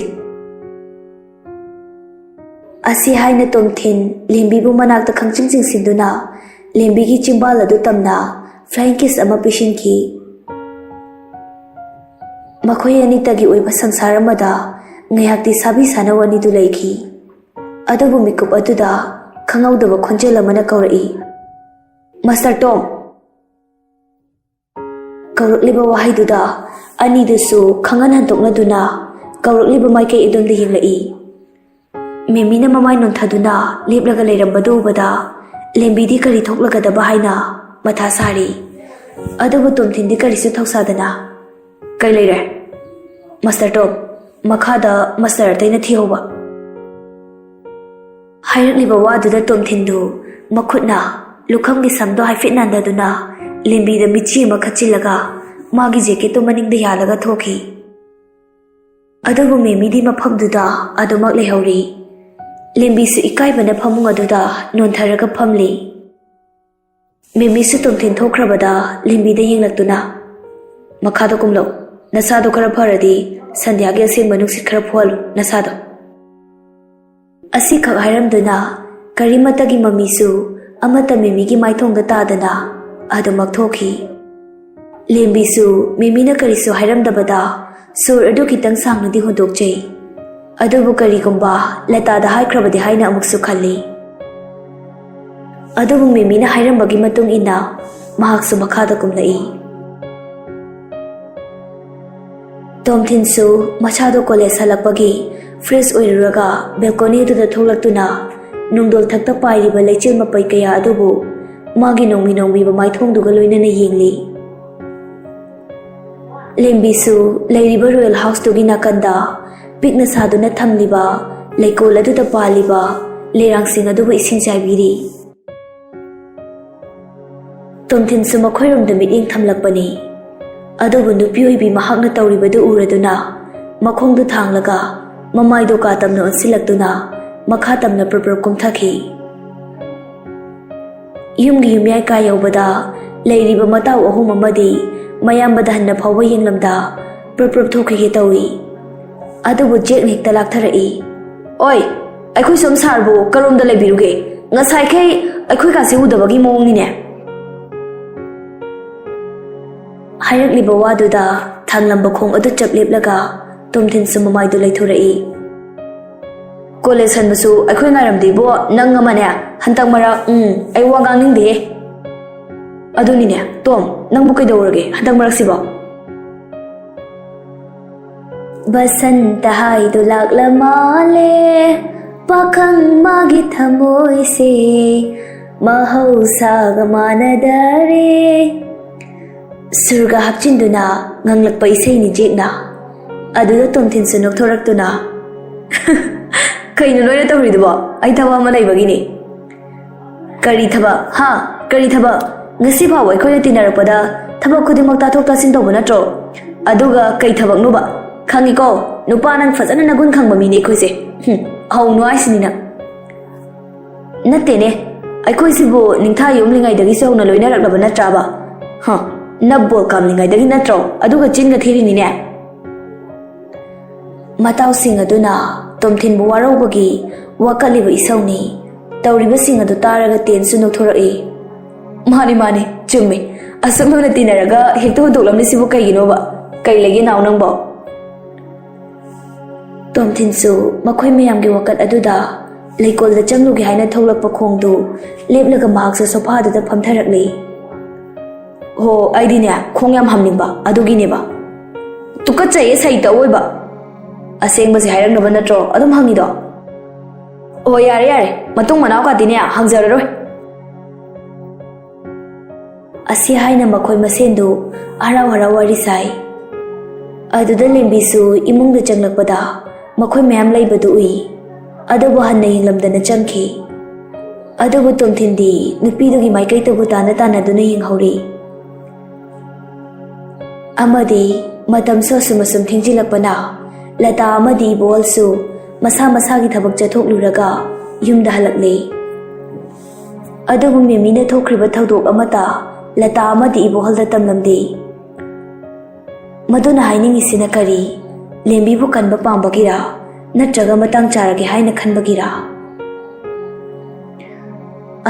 ꯑꯁꯤ ꯍꯥꯏꯅ ꯇꯣꯝꯊꯤꯟ ꯂꯦꯝꯕꯤꯕꯨ ꯃꯅꯥꯛꯇ ꯈꯪꯆꯤꯡ ꯆꯤꯡꯁꯤꯟꯗꯨꯅ ꯂꯦꯝꯕꯤꯒꯤ ꯆꯤꯝꯕꯥꯜ ꯑꯗꯨ ꯇꯝꯅ flying kiss ꯑꯃ ꯄꯤꯁꯤꯟꯈꯤ꯫ ꯃꯈꯣꯏ ꯑꯅꯤꯇꯒꯤ ꯑꯣꯏꯕ ꯁꯪꯁꯥꯔ ꯑꯃꯗ ꯉꯥꯏꯍꯥꯛꯇꯤ ꯁꯥꯕꯤ ꯁꯥꯅꯧ ꯑꯅꯤꯗꯨ ꯂꯩꯈꯤ꯫ ꯑꯗꯨꯕꯨ ꯃꯤꯀꯨꯞ ꯑꯗꯨꯗ ꯈꯪꯍꯧꯗꯕ ꯈꯣꯟꯖꯦꯜ ꯑꯃꯅ ꯀꯧꯔꯛꯏ, "ꯃꯥꯁꯇꯔ ꯇꯣꯝ!" ꯀꯧꯔꯛꯂꯤꯕ ꯋꯥꯍꯩꯗꯨꯗ ꯑꯅꯤꯗꯨꯁꯨ ꯈꯪꯍꯟ ꯍꯟꯗꯣꯛꯅꯗꯨꯅ ꯀꯧꯔꯛꯂꯤꯕ ꯃꯥꯏꯀꯩ ꯑꯗꯣꯝꯗ ꯌꯦꯡꯂꯛꯏ꯫ ꯃꯦꯃꯤꯅ ꯃꯃꯥꯏ ꯅꯣꯟꯊꯗꯨꯅ ꯂꯦꯞꯂꯒ ꯂꯩꯔꯝꯕꯗꯨ ꯎꯕꯗ ꯂꯦꯝꯕꯤꯗꯤ ꯀꯔꯤ ꯊꯣꯛꯂꯒꯗꯕ ꯍꯥꯏꯅ ꯃꯊꯥ ꯁꯥꯔꯤ꯫ ꯑꯗꯨꯕꯨ ꯇꯣꯝꯊꯤꯟꯗꯤ ꯀꯔꯤꯁꯨ ꯊꯧꯁꯥꯗꯅ, "ꯀꯩ ꯂꯩꯔꯦ? ꯃꯥꯁꯇꯔ ꯇꯣꯝ, ꯃꯈꯥꯗ ꯃꯥꯁꯇꯔ ꯑꯇꯩꯅ ꯊꯤꯍꯧꯕ꯫" ꯍꯥꯏꯔꯛꯂꯤꯕ ꯋꯥꯗꯨꯗ ꯇꯣꯝꯊꯤꯟꯗꯨ ꯃꯈꯨꯠꯅ ꯂꯨꯈꯝꯒꯤ ꯁꯝꯗꯣ ꯍꯥꯏꯐꯦꯠ ꯅꯥꯟꯗꯗꯨꯅ ꯂꯦꯝꯕꯤꯗ ꯃꯤꯠꯆꯤ ꯑꯃ ꯈꯠꯆꯤꯜꯂꯒ ꯃꯥꯒꯤ ꯖꯦꯀꯦꯠꯇꯨ ꯃꯅꯤꯡꯗ ꯌꯥꯜꯂꯒ ꯊꯣꯛꯈꯤ꯫ ꯑꯗꯨꯕꯨ ꯃꯦꯃꯤꯗꯤ ꯃꯐꯝꯗꯨꯗ ꯑꯗꯨꯃꯛ ꯂꯩꯍꯧꯔꯤ꯫ ꯂꯦꯝꯕꯤꯁꯨ ꯏꯀꯥꯏꯕꯅ ꯐꯃꯨꯡ ꯑꯗꯨꯗ ꯅꯣꯟꯊꯔꯒ ꯐꯝꯂꯤ꯫ ꯃꯦꯃꯤꯁꯨ ꯇꯣꯝꯊꯤꯟ ꯊꯣꯛꯈ꯭ꯔꯕꯗ ꯂꯦꯝꯕꯤꯗ ꯌꯦꯡꯂꯛꯇꯨꯅ, "ꯃꯈꯥꯗ ꯀꯨꯝꯂꯛꯎ꯫ ꯅꯁꯥꯗꯣ ꯈꯔ ꯐꯔꯗꯤ ꯁꯟꯙ꯭ꯌꯥꯒꯤ ꯑꯁꯦꯡꯕ ꯅꯨꯡꯁꯤꯠ ꯈꯔ ꯐꯨꯍꯜꯂꯨ ꯅꯁꯥꯗꯣ꯫" ꯑꯁꯤꯈꯛ ꯍꯥꯏꯔꯝꯗꯨꯅ ꯀꯔꯤꯃꯠꯇꯒꯤ ꯃꯃꯤꯁꯨ ꯑꯃꯠꯇ ꯃꯦꯃꯤꯒꯤ ꯃꯥꯏꯊꯣꯡꯗ ꯇꯥꯗꯅ ꯑꯗꯨꯃꯛ ꯊꯣꯛꯈꯤ꯫ ꯂꯦꯝꯕꯤꯁꯨ ꯃꯦꯃꯤꯅ ꯀꯔꯤꯁꯨ ꯍꯥꯏꯔꯝꯗꯕꯗ ꯁꯣꯔ ꯑꯗꯨ ꯈꯤꯇꯪ ꯁꯥꯡꯅꯗꯤ ꯍꯣꯟꯗꯣꯛꯆꯩ꯫ ꯑꯗꯨꯕꯨ ꯀꯔꯤꯒꯨꯝꯕ ꯂꯇꯥꯗ ꯍꯥꯏꯈ꯭ꯔꯕꯗꯤ ꯍꯥꯏꯅ ꯑꯃꯨꯛꯁꯨ ꯈꯜꯂꯤ꯫ ꯑꯗꯨꯕꯨ ꯃꯦꯃꯤꯅ ꯍꯥꯏꯔꯝꯕꯒꯤ ꯃꯇꯨꯡ ꯏꯟꯅ ꯃꯍꯥꯛꯁꯨ ꯃꯈꯥꯗ ꯀꯨꯝꯂꯛꯏ꯫ ꯇꯣꯝꯊꯤꯟꯁꯨ ꯃꯁꯥꯗꯣ ꯀꯣꯂꯦꯖ ꯍꯜꯂꯛꯄꯒꯤ ꯐ꯭ꯔꯦꯁ ꯑꯣꯏꯔꯨꯔꯒ ꯕꯦꯜꯀꯣꯅꯤ ꯑꯗꯨꯗ ꯊꯣꯛꯂꯛꯇꯨꯅ ꯅꯨꯡꯗꯣꯜ ꯊꯛꯇ ꯄꯥꯏꯔꯤꯕ ꯂꯩꯆꯤꯜ ꯃꯄꯩ ꯀꯌꯥ ꯑꯗꯨꯕꯨ ꯃꯥꯒꯤ ꯅꯣꯡꯃꯤ ꯅꯣꯡꯃꯤꯕ ꯃꯥꯏꯊꯣꯡꯗꯨꯒ ꯂꯣꯏꯅꯅ ꯌꯦꯡꯂꯤ꯫ ꯂꯦꯝꯕꯤꯁꯨ ꯂꯩꯔꯤꯕ ꯔꯣꯌꯦꯜ ꯍꯥꯎꯁꯇꯨꯒꯤ ꯅꯥꯀꯟꯗ ꯄꯤꯛꯅ ꯁꯥꯗꯨꯅ ꯊꯝꯂꯤꯕ ꯂꯩꯀꯣꯜ ꯑꯗꯨꯗ ꯄꯥꯜꯂꯤꯕ ꯂꯩꯔꯥꯡꯁꯤꯡ ꯑꯗꯨꯕꯨ ꯏꯁꯤꯡ ꯆꯥꯏꯕꯤꯔꯤ꯫ ꯇꯣꯝꯊꯤꯟꯁꯨ ꯃꯈꯣꯏꯔꯣꯝꯗ ꯃꯤꯠꯌꯦꯡ ꯊꯝꯂꯛꯄꯅꯤ꯫ ꯑꯗꯨꯕꯨ ꯅꯨꯄꯤ ꯑꯣꯏꯕꯤ ꯃꯍꯥꯛꯅ ꯇꯧꯔꯤꯕꯗꯨ ꯎꯔꯗꯨꯅ ꯃꯈꯣꯡꯗꯨ ꯊꯥꯡꯂꯒ ꯃꯃꯥꯏꯗꯨ ꯀꯥ ꯇꯝꯅ ꯑꯣꯟꯁꯤꯜꯂꯛꯇꯨꯅ ꯃꯈꯥ ꯇꯝꯅ ꯄ꯭ꯔꯞ ꯄ꯭ꯔꯞ ꯀꯨꯝꯊꯈꯤ꯫ ꯌꯨꯝꯒꯤ ꯌꯨꯝꯌꯥꯏ ꯀꯥ ꯌꯧꯕꯗ ꯂꯩꯔꯤꯕ ꯃꯇꯥꯎ ꯑꯍꯨꯝ ꯑꯃꯗꯤ ꯃꯌꯥꯝꯕꯗ ꯍꯟꯅ ꯐꯥꯎꯕ ꯌꯦꯡꯂꯝꯗ ꯄ꯭ꯔꯞ ꯄ꯭ꯔꯞ ꯊꯣꯛꯈꯤꯒꯦ ꯇꯧꯏ꯫ ꯑꯗꯨꯕꯨ ꯖꯦꯛꯅ ꯍꯦꯛꯇ ꯂꯥꯛꯊꯔꯛꯏ꯫ "ꯑꯣꯏ, ꯑꯩꯈꯣꯏ ꯁꯣꯝ ꯁꯥꯔꯕꯨ ꯀꯔꯣꯝꯗ ꯂꯩꯕꯤꯔꯨꯒꯦ? ꯉꯁꯥꯏꯈꯩ ꯑꯩꯈꯣꯏ ꯀꯥꯁꯦ ꯎꯗꯕꯒꯤ ꯃꯑꯣꯡꯅꯤꯅꯦ꯫" ꯍꯥꯏꯔꯛꯂꯤꯕ ꯋꯥꯗꯨꯗ ꯊꯥꯡꯂꯝꯕ ꯈꯣꯡ ꯑꯗꯨ ꯆꯞ ꯂꯦꯞꯂꯒ ꯇꯣꯝꯊꯤꯟꯁꯨ ꯃꯃꯥꯏꯗꯨ ꯂꯩꯊꯣꯔꯛꯏ꯫ "ꯀꯣꯂꯦꯖ ꯍꯟꯕꯁꯨ ꯑꯩꯈꯣꯏ ꯉꯥꯏꯔꯝꯗꯦꯕꯣ, ꯅꯪ ꯑꯃꯅꯦ꯫ ꯍꯟꯗꯛ ꯃꯔꯛ, ꯎꯝ, ꯑꯩ ꯋꯥ ꯉꯥꯡꯅꯤꯡꯗꯦꯍꯦ꯫" "ꯑꯗꯨꯅꯤꯅꯦ, ꯇꯣꯝ, ꯅꯪꯕꯨ ꯀꯩꯗꯧꯔꯒꯦ ꯍꯟꯗꯛ ꯃꯔꯛꯁꯤꯕꯣ?" ꯕꯁꯟꯇ ꯍꯥꯏꯗꯣ ꯂꯥꯛꯂ ꯃꯥꯜꯂꯦ, ꯄꯥꯈꯪ ꯃꯥꯒꯤ ꯊꯃꯣꯏꯁꯦ ꯃꯍꯧꯁꯥꯒ ꯃꯥꯟꯅꯗꯔꯦ꯫ ꯁꯨꯔꯒ ꯍꯥꯞꯆꯤꯟꯗꯨꯅ ꯉꯪꯂꯛꯄ ꯏꯁꯩꯅꯤ ꯖꯦꯛꯅ꯫ ꯑꯗꯨꯗ ꯇꯣꯝꯊꯤꯟꯁꯨ ꯅꯣꯛꯊꯣꯔꯛꯇꯨꯅ, "ꯀꯩꯅꯣ ꯅꯣꯏꯅ ꯇꯧꯔꯤꯗꯨꯕꯣ? ꯑꯩ ꯊꯕꯛ ꯑꯃ ꯂꯩꯕꯒꯤꯅꯤ꯫" "ꯀꯔꯤ ꯊꯕꯛ? ꯍꯥ? ꯀꯔꯤ ꯊꯕꯛ? ꯉꯁꯤ ꯐꯥꯎꯕ ꯑꯩꯈꯣꯏꯅ ꯇꯤꯟꯅꯔꯛꯄꯗ ꯊꯕꯛ ꯈꯨꯗꯤꯡꯃꯛ ꯇꯥꯊꯣꯛ ꯇꯥꯁꯤꯟ ꯇꯧꯕ ꯅꯠꯇ꯭ꯔꯣ? ꯑꯗꯨꯒ ꯀꯩ ꯊꯕꯛꯅꯣꯕ? ꯈꯪꯉꯤꯀꯣ, ꯅꯨꯄꯥ ꯅꯪ ꯐꯖꯅ ꯅꯒꯨꯟ ꯈꯪꯕ ꯃꯤꯅꯦ ꯑꯩꯈꯣꯏꯁꯦ꯫ ꯍꯨꯝ, ꯍꯧꯅꯨ ꯍꯥꯏꯁꯤꯅꯤ ꯅꯪ꯫" "ꯅꯠꯇꯦꯅꯦ, ꯑꯩꯈꯣꯏꯁꯤꯕꯨ ꯅꯤꯡꯊꯥ ꯌꯣꯝꯂꯤꯉꯩꯗꯒꯤꯁꯨ ꯍꯧꯅ ꯂꯣꯏꯅꯔꯛꯂꯕ ꯅꯠꯇ꯭ꯔꯕ? ꯍ, ꯅꯞ ꯕꯣꯜ ꯀꯥꯝꯂꯤꯉꯩꯗꯒꯤ ꯅꯠꯇ꯭ꯔꯣ? ꯑꯗꯨꯒ ꯆꯤꯟꯒ ꯊꯤꯔꯤꯅꯤꯅꯦ꯫ ꯃꯇꯥꯎꯁꯤꯡ ꯑꯗꯨꯅ ꯇꯣꯝꯊꯤꯟꯕꯨ ꯋꯥꯔꯧꯕꯒꯤ ꯋꯥꯀꯠꯂꯤꯕ ꯏꯁꯧꯅꯤ꯫ ꯇꯧꯔꯤꯕꯁꯤꯡ ꯑꯗꯨ ꯇꯥꯔꯒ ꯇꯦꯟꯁꯨ ꯅꯣꯛꯊꯣꯔꯛꯏ꯫ ꯃꯥꯅꯤ, ꯃꯥꯅꯤ, ꯆꯨꯝꯃꯤ꯫ ꯑꯁꯨꯛ ꯂꯨꯅ ꯇꯤꯟꯅꯔꯒ ꯍꯦꯛꯇ ꯍꯨꯟꯗꯣꯛꯂꯝꯂꯤꯁꯤꯕꯨ ꯀꯩꯒꯤꯅꯣꯕ? ꯀꯩ ꯂꯩꯒꯦ ꯅꯥꯎ ꯅꯪꯕꯣ? ꯇꯣꯝꯊꯤꯟꯁꯨ ꯃꯈꯣꯏ ꯃꯌꯥꯝꯒꯤ ꯋꯥꯀꯠ ꯑꯗꯨꯗ ꯂꯩꯀꯣꯜꯗ ꯆꯪꯂꯨꯒꯦ ꯍꯥꯏꯅ ꯊꯣꯛꯂꯛꯄ ꯈꯣꯡꯗꯨ ꯂꯦꯞꯂꯒ ꯃꯍꯥꯛꯁꯨ ꯁꯣꯐꯥꯗꯨꯗ ꯐꯝꯊꯔꯛꯂꯤ꯫ ꯍꯣ, ꯑꯩꯗꯤꯅꯦ, ꯈꯣꯡ ꯌꯥꯝ ꯍꯥꯝꯅꯤꯡꯕ, ꯑꯗꯨꯒꯤꯅꯦꯕ꯫ ꯇꯨꯀꯠꯆꯩꯌꯦ, ꯁꯩꯇ ꯑꯣꯏꯕ꯫ ꯑꯁꯦꯡꯕꯁꯦ ꯍꯥꯏꯔꯛꯅꯕ ꯅꯠꯇ꯭ꯔꯣ ꯑꯗꯨꯝ ꯍꯪꯉꯤꯗꯣ? ꯑꯣ, ꯌꯥꯔꯦ, ꯌꯥꯔꯦ, ꯃꯇꯨꯡ ꯃꯅꯥꯎ ꯀꯥꯇꯤꯅꯦ, ꯍꯪꯖꯔꯔꯣꯏ꯫ ꯑꯁꯤ ꯍꯥꯏꯅ ꯃꯈꯣꯏ ꯃꯁꯦꯟꯗꯨ ꯍꯔꯥꯎ ꯍꯔꯥꯎ ꯋꯥꯔꯤ ꯁꯥꯏ꯫ ꯑꯗꯨꯗ ꯂꯦꯝꯕꯤꯁꯨ ꯏꯃꯨꯡꯗ ꯆꯪꯂꯛꯄꯗ ꯃꯈꯣꯏ ꯃꯌꯥꯝ ꯂꯩꯕꯗꯨ ꯎꯏ꯫ ꯑꯗꯨꯕꯨ ꯍꯟꯅ ꯌꯦꯡꯂꯝꯗꯅ ꯆꯪꯈꯤ꯫ ꯑꯗꯨꯕꯨ ꯇꯣꯝꯊꯤꯟꯗꯤ ꯅꯨꯄꯤꯗꯨꯒꯤ ꯃꯥꯏꯀꯩꯇꯕꯨ ꯇꯥꯟꯅ ꯇꯥꯟꯅꯗꯨꯅ ꯌꯦꯡꯍꯧꯔꯤ꯫ ꯑꯃꯗꯤ ꯃꯇꯝꯁꯨ ꯑꯁꯨꯝ ꯑꯁꯨꯝ ꯊꯦꯡꯖꯤꯜꯂꯛꯄꯅ ꯂꯇꯥ ꯑꯃꯗꯤ ꯏꯕꯣꯍꯜꯁꯨ ꯃꯁꯥ ꯃꯁꯥꯒꯤ ꯊꯕꯛ ꯆꯠꯊꯣꯛꯂꯨꯔꯒ ꯌꯨꯝꯗ ꯍꯜꯂꯛꯂꯦ꯫ ꯑꯗꯨꯕꯨ ꯃꯦꯃꯤꯅ ꯊꯣꯛꯈ꯭ꯔꯤꯕ ꯊꯧꯗꯣꯛ ꯑꯃꯠꯇ ꯂꯇꯥ ꯑꯃꯗꯤ ꯏꯕꯣꯍꯜꯗ ꯇꯝꯂꯝꯗꯦ꯫ ꯃꯗꯨꯅ ꯍꯥꯏꯅꯤꯡꯉꯤꯁꯤꯅ ꯀꯔꯤ? ꯂꯦꯝꯕꯤꯕꯨ ꯀꯟꯕ ꯄꯥꯝꯕꯒꯤꯔꯥ? ꯅꯠꯇ꯭ꯔꯒ ꯃꯇꯥꯡ ꯆꯥꯔꯒꯦ ꯍꯥꯏꯅ ꯈꯟꯕꯒꯤꯔꯥ?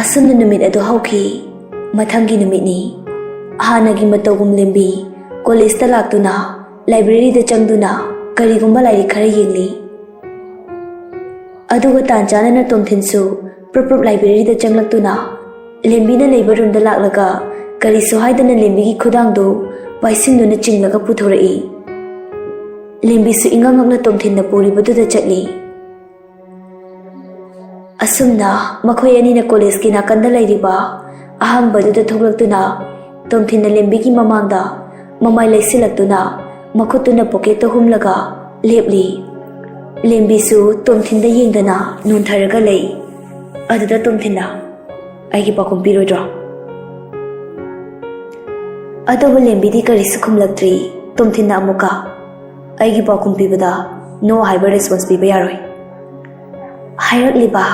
ꯑꯁꯨꯝꯅ ꯅꯨꯃꯤꯠ ꯑꯗꯨ ꯍꯧꯈꯤ꯫ ꯃꯊꯪꯒꯤ ꯅꯨꯃꯤꯠꯅꯤ꯫ ꯍꯥꯟꯅꯒꯤ ꯃꯇꯧꯒꯨꯝ ꯂꯦꯝꯕꯤ ꯀꯣꯂꯦꯖꯇ ꯂꯥꯛꯇꯨꯅ ꯂꯥꯏꯕ꯭ꯔꯦꯔꯤꯗ ꯆꯪꯗꯨꯅ ꯀꯔꯤꯒꯨꯝꯕ ꯂꯥꯏꯔꯤꯛ ꯈꯔ ꯌꯦꯡꯂꯤ꯫ ꯑꯗꯨꯒ ꯇꯥꯟ ꯆꯥꯅꯅ ꯇꯣꯝꯊꯤꯟꯁꯨ ꯄ꯭ꯔꯨꯞ ꯄ꯭ꯔꯨꯞ ꯂꯥꯏꯕ꯭ꯔꯦꯔꯤꯗ ꯆꯪꯂꯛꯇꯨꯅ ꯂꯦꯝꯕꯤꯅ ꯂꯩꯕ ꯔꯨꯝꯗ ꯂꯥꯛꯂꯒ ꯀꯔꯤꯁꯨ ꯍꯥꯏꯗꯅ ꯂꯦꯝꯕꯤꯒꯤ ꯈꯨꯗꯥꯡꯗꯨ ꯄꯥꯏꯁꯤꯟꯗꯨꯅ ꯆꯤꯡꯂꯒ ꯄꯨꯊꯣꯔꯛꯏ꯫ ꯂꯦꯝꯕꯤꯁꯨ ꯏꯉꯛ ꯉꯛꯅ ꯇꯣꯝꯊꯤꯟꯅ ꯄꯨꯔꯤꯕꯗꯨꯗ ꯆꯠꯂꯤ꯫ ꯑꯁꯨꯝꯅ ꯃꯈꯣꯏ ꯑꯅꯤꯅ ꯀꯣꯂꯦꯖꯀꯤ ꯅꯥꯀꯟꯗ ꯂꯩꯔꯤꯕ ꯑꯍꯥꯡꯕꯗꯨꯗ ꯊꯣꯛꯂꯛꯇꯨꯅ ꯇꯣꯝꯊꯤꯟꯅ ꯂꯦꯝꯕꯤꯒꯤ ꯃꯃꯥꯡꯗ ꯃꯃꯥꯏ ꯂꯩꯁꯤꯜꯂꯛꯇꯨꯅ ꯃꯈꯨꯠꯇꯨꯅ ꯄꯣꯀꯦꯠꯇ ꯍꯨꯝꯂꯒ ꯂꯦꯞꯂꯤ꯫ ꯂꯦꯝꯕꯤꯁꯨ ꯇꯣꯝꯊꯤꯟꯗ ꯌꯦꯡꯗꯅ ꯅꯣꯟꯊꯔꯒ ꯂꯩ꯫ ꯑꯗꯨꯗ ꯇꯣꯝꯊꯤꯟꯅ, "ꯑꯩꯒꯤ ꯄꯥꯎꯈꯨꯝ ꯄꯤꯔꯣꯏꯗ꯭ꯔꯣ?" ꯑꯗꯨꯕꯨ ꯂꯦꯝꯕꯤꯗꯤ ꯀꯔꯤꯁꯨ ꯈꯨꯝꯂꯛꯇ꯭ꯔꯤ꯫ ꯇꯣꯝꯊꯤꯟꯅ ꯑꯃꯨꯛꯀ, "ꯑꯩꯒꯤ ꯄꯥꯎꯈꯨꯝ ꯄꯤꯕꯗ no ꯍꯥꯏꯕ response ꯄꯤꯕ ꯌꯥꯔꯣꯏ" ꯍꯥꯏꯔꯛꯂꯤꯕ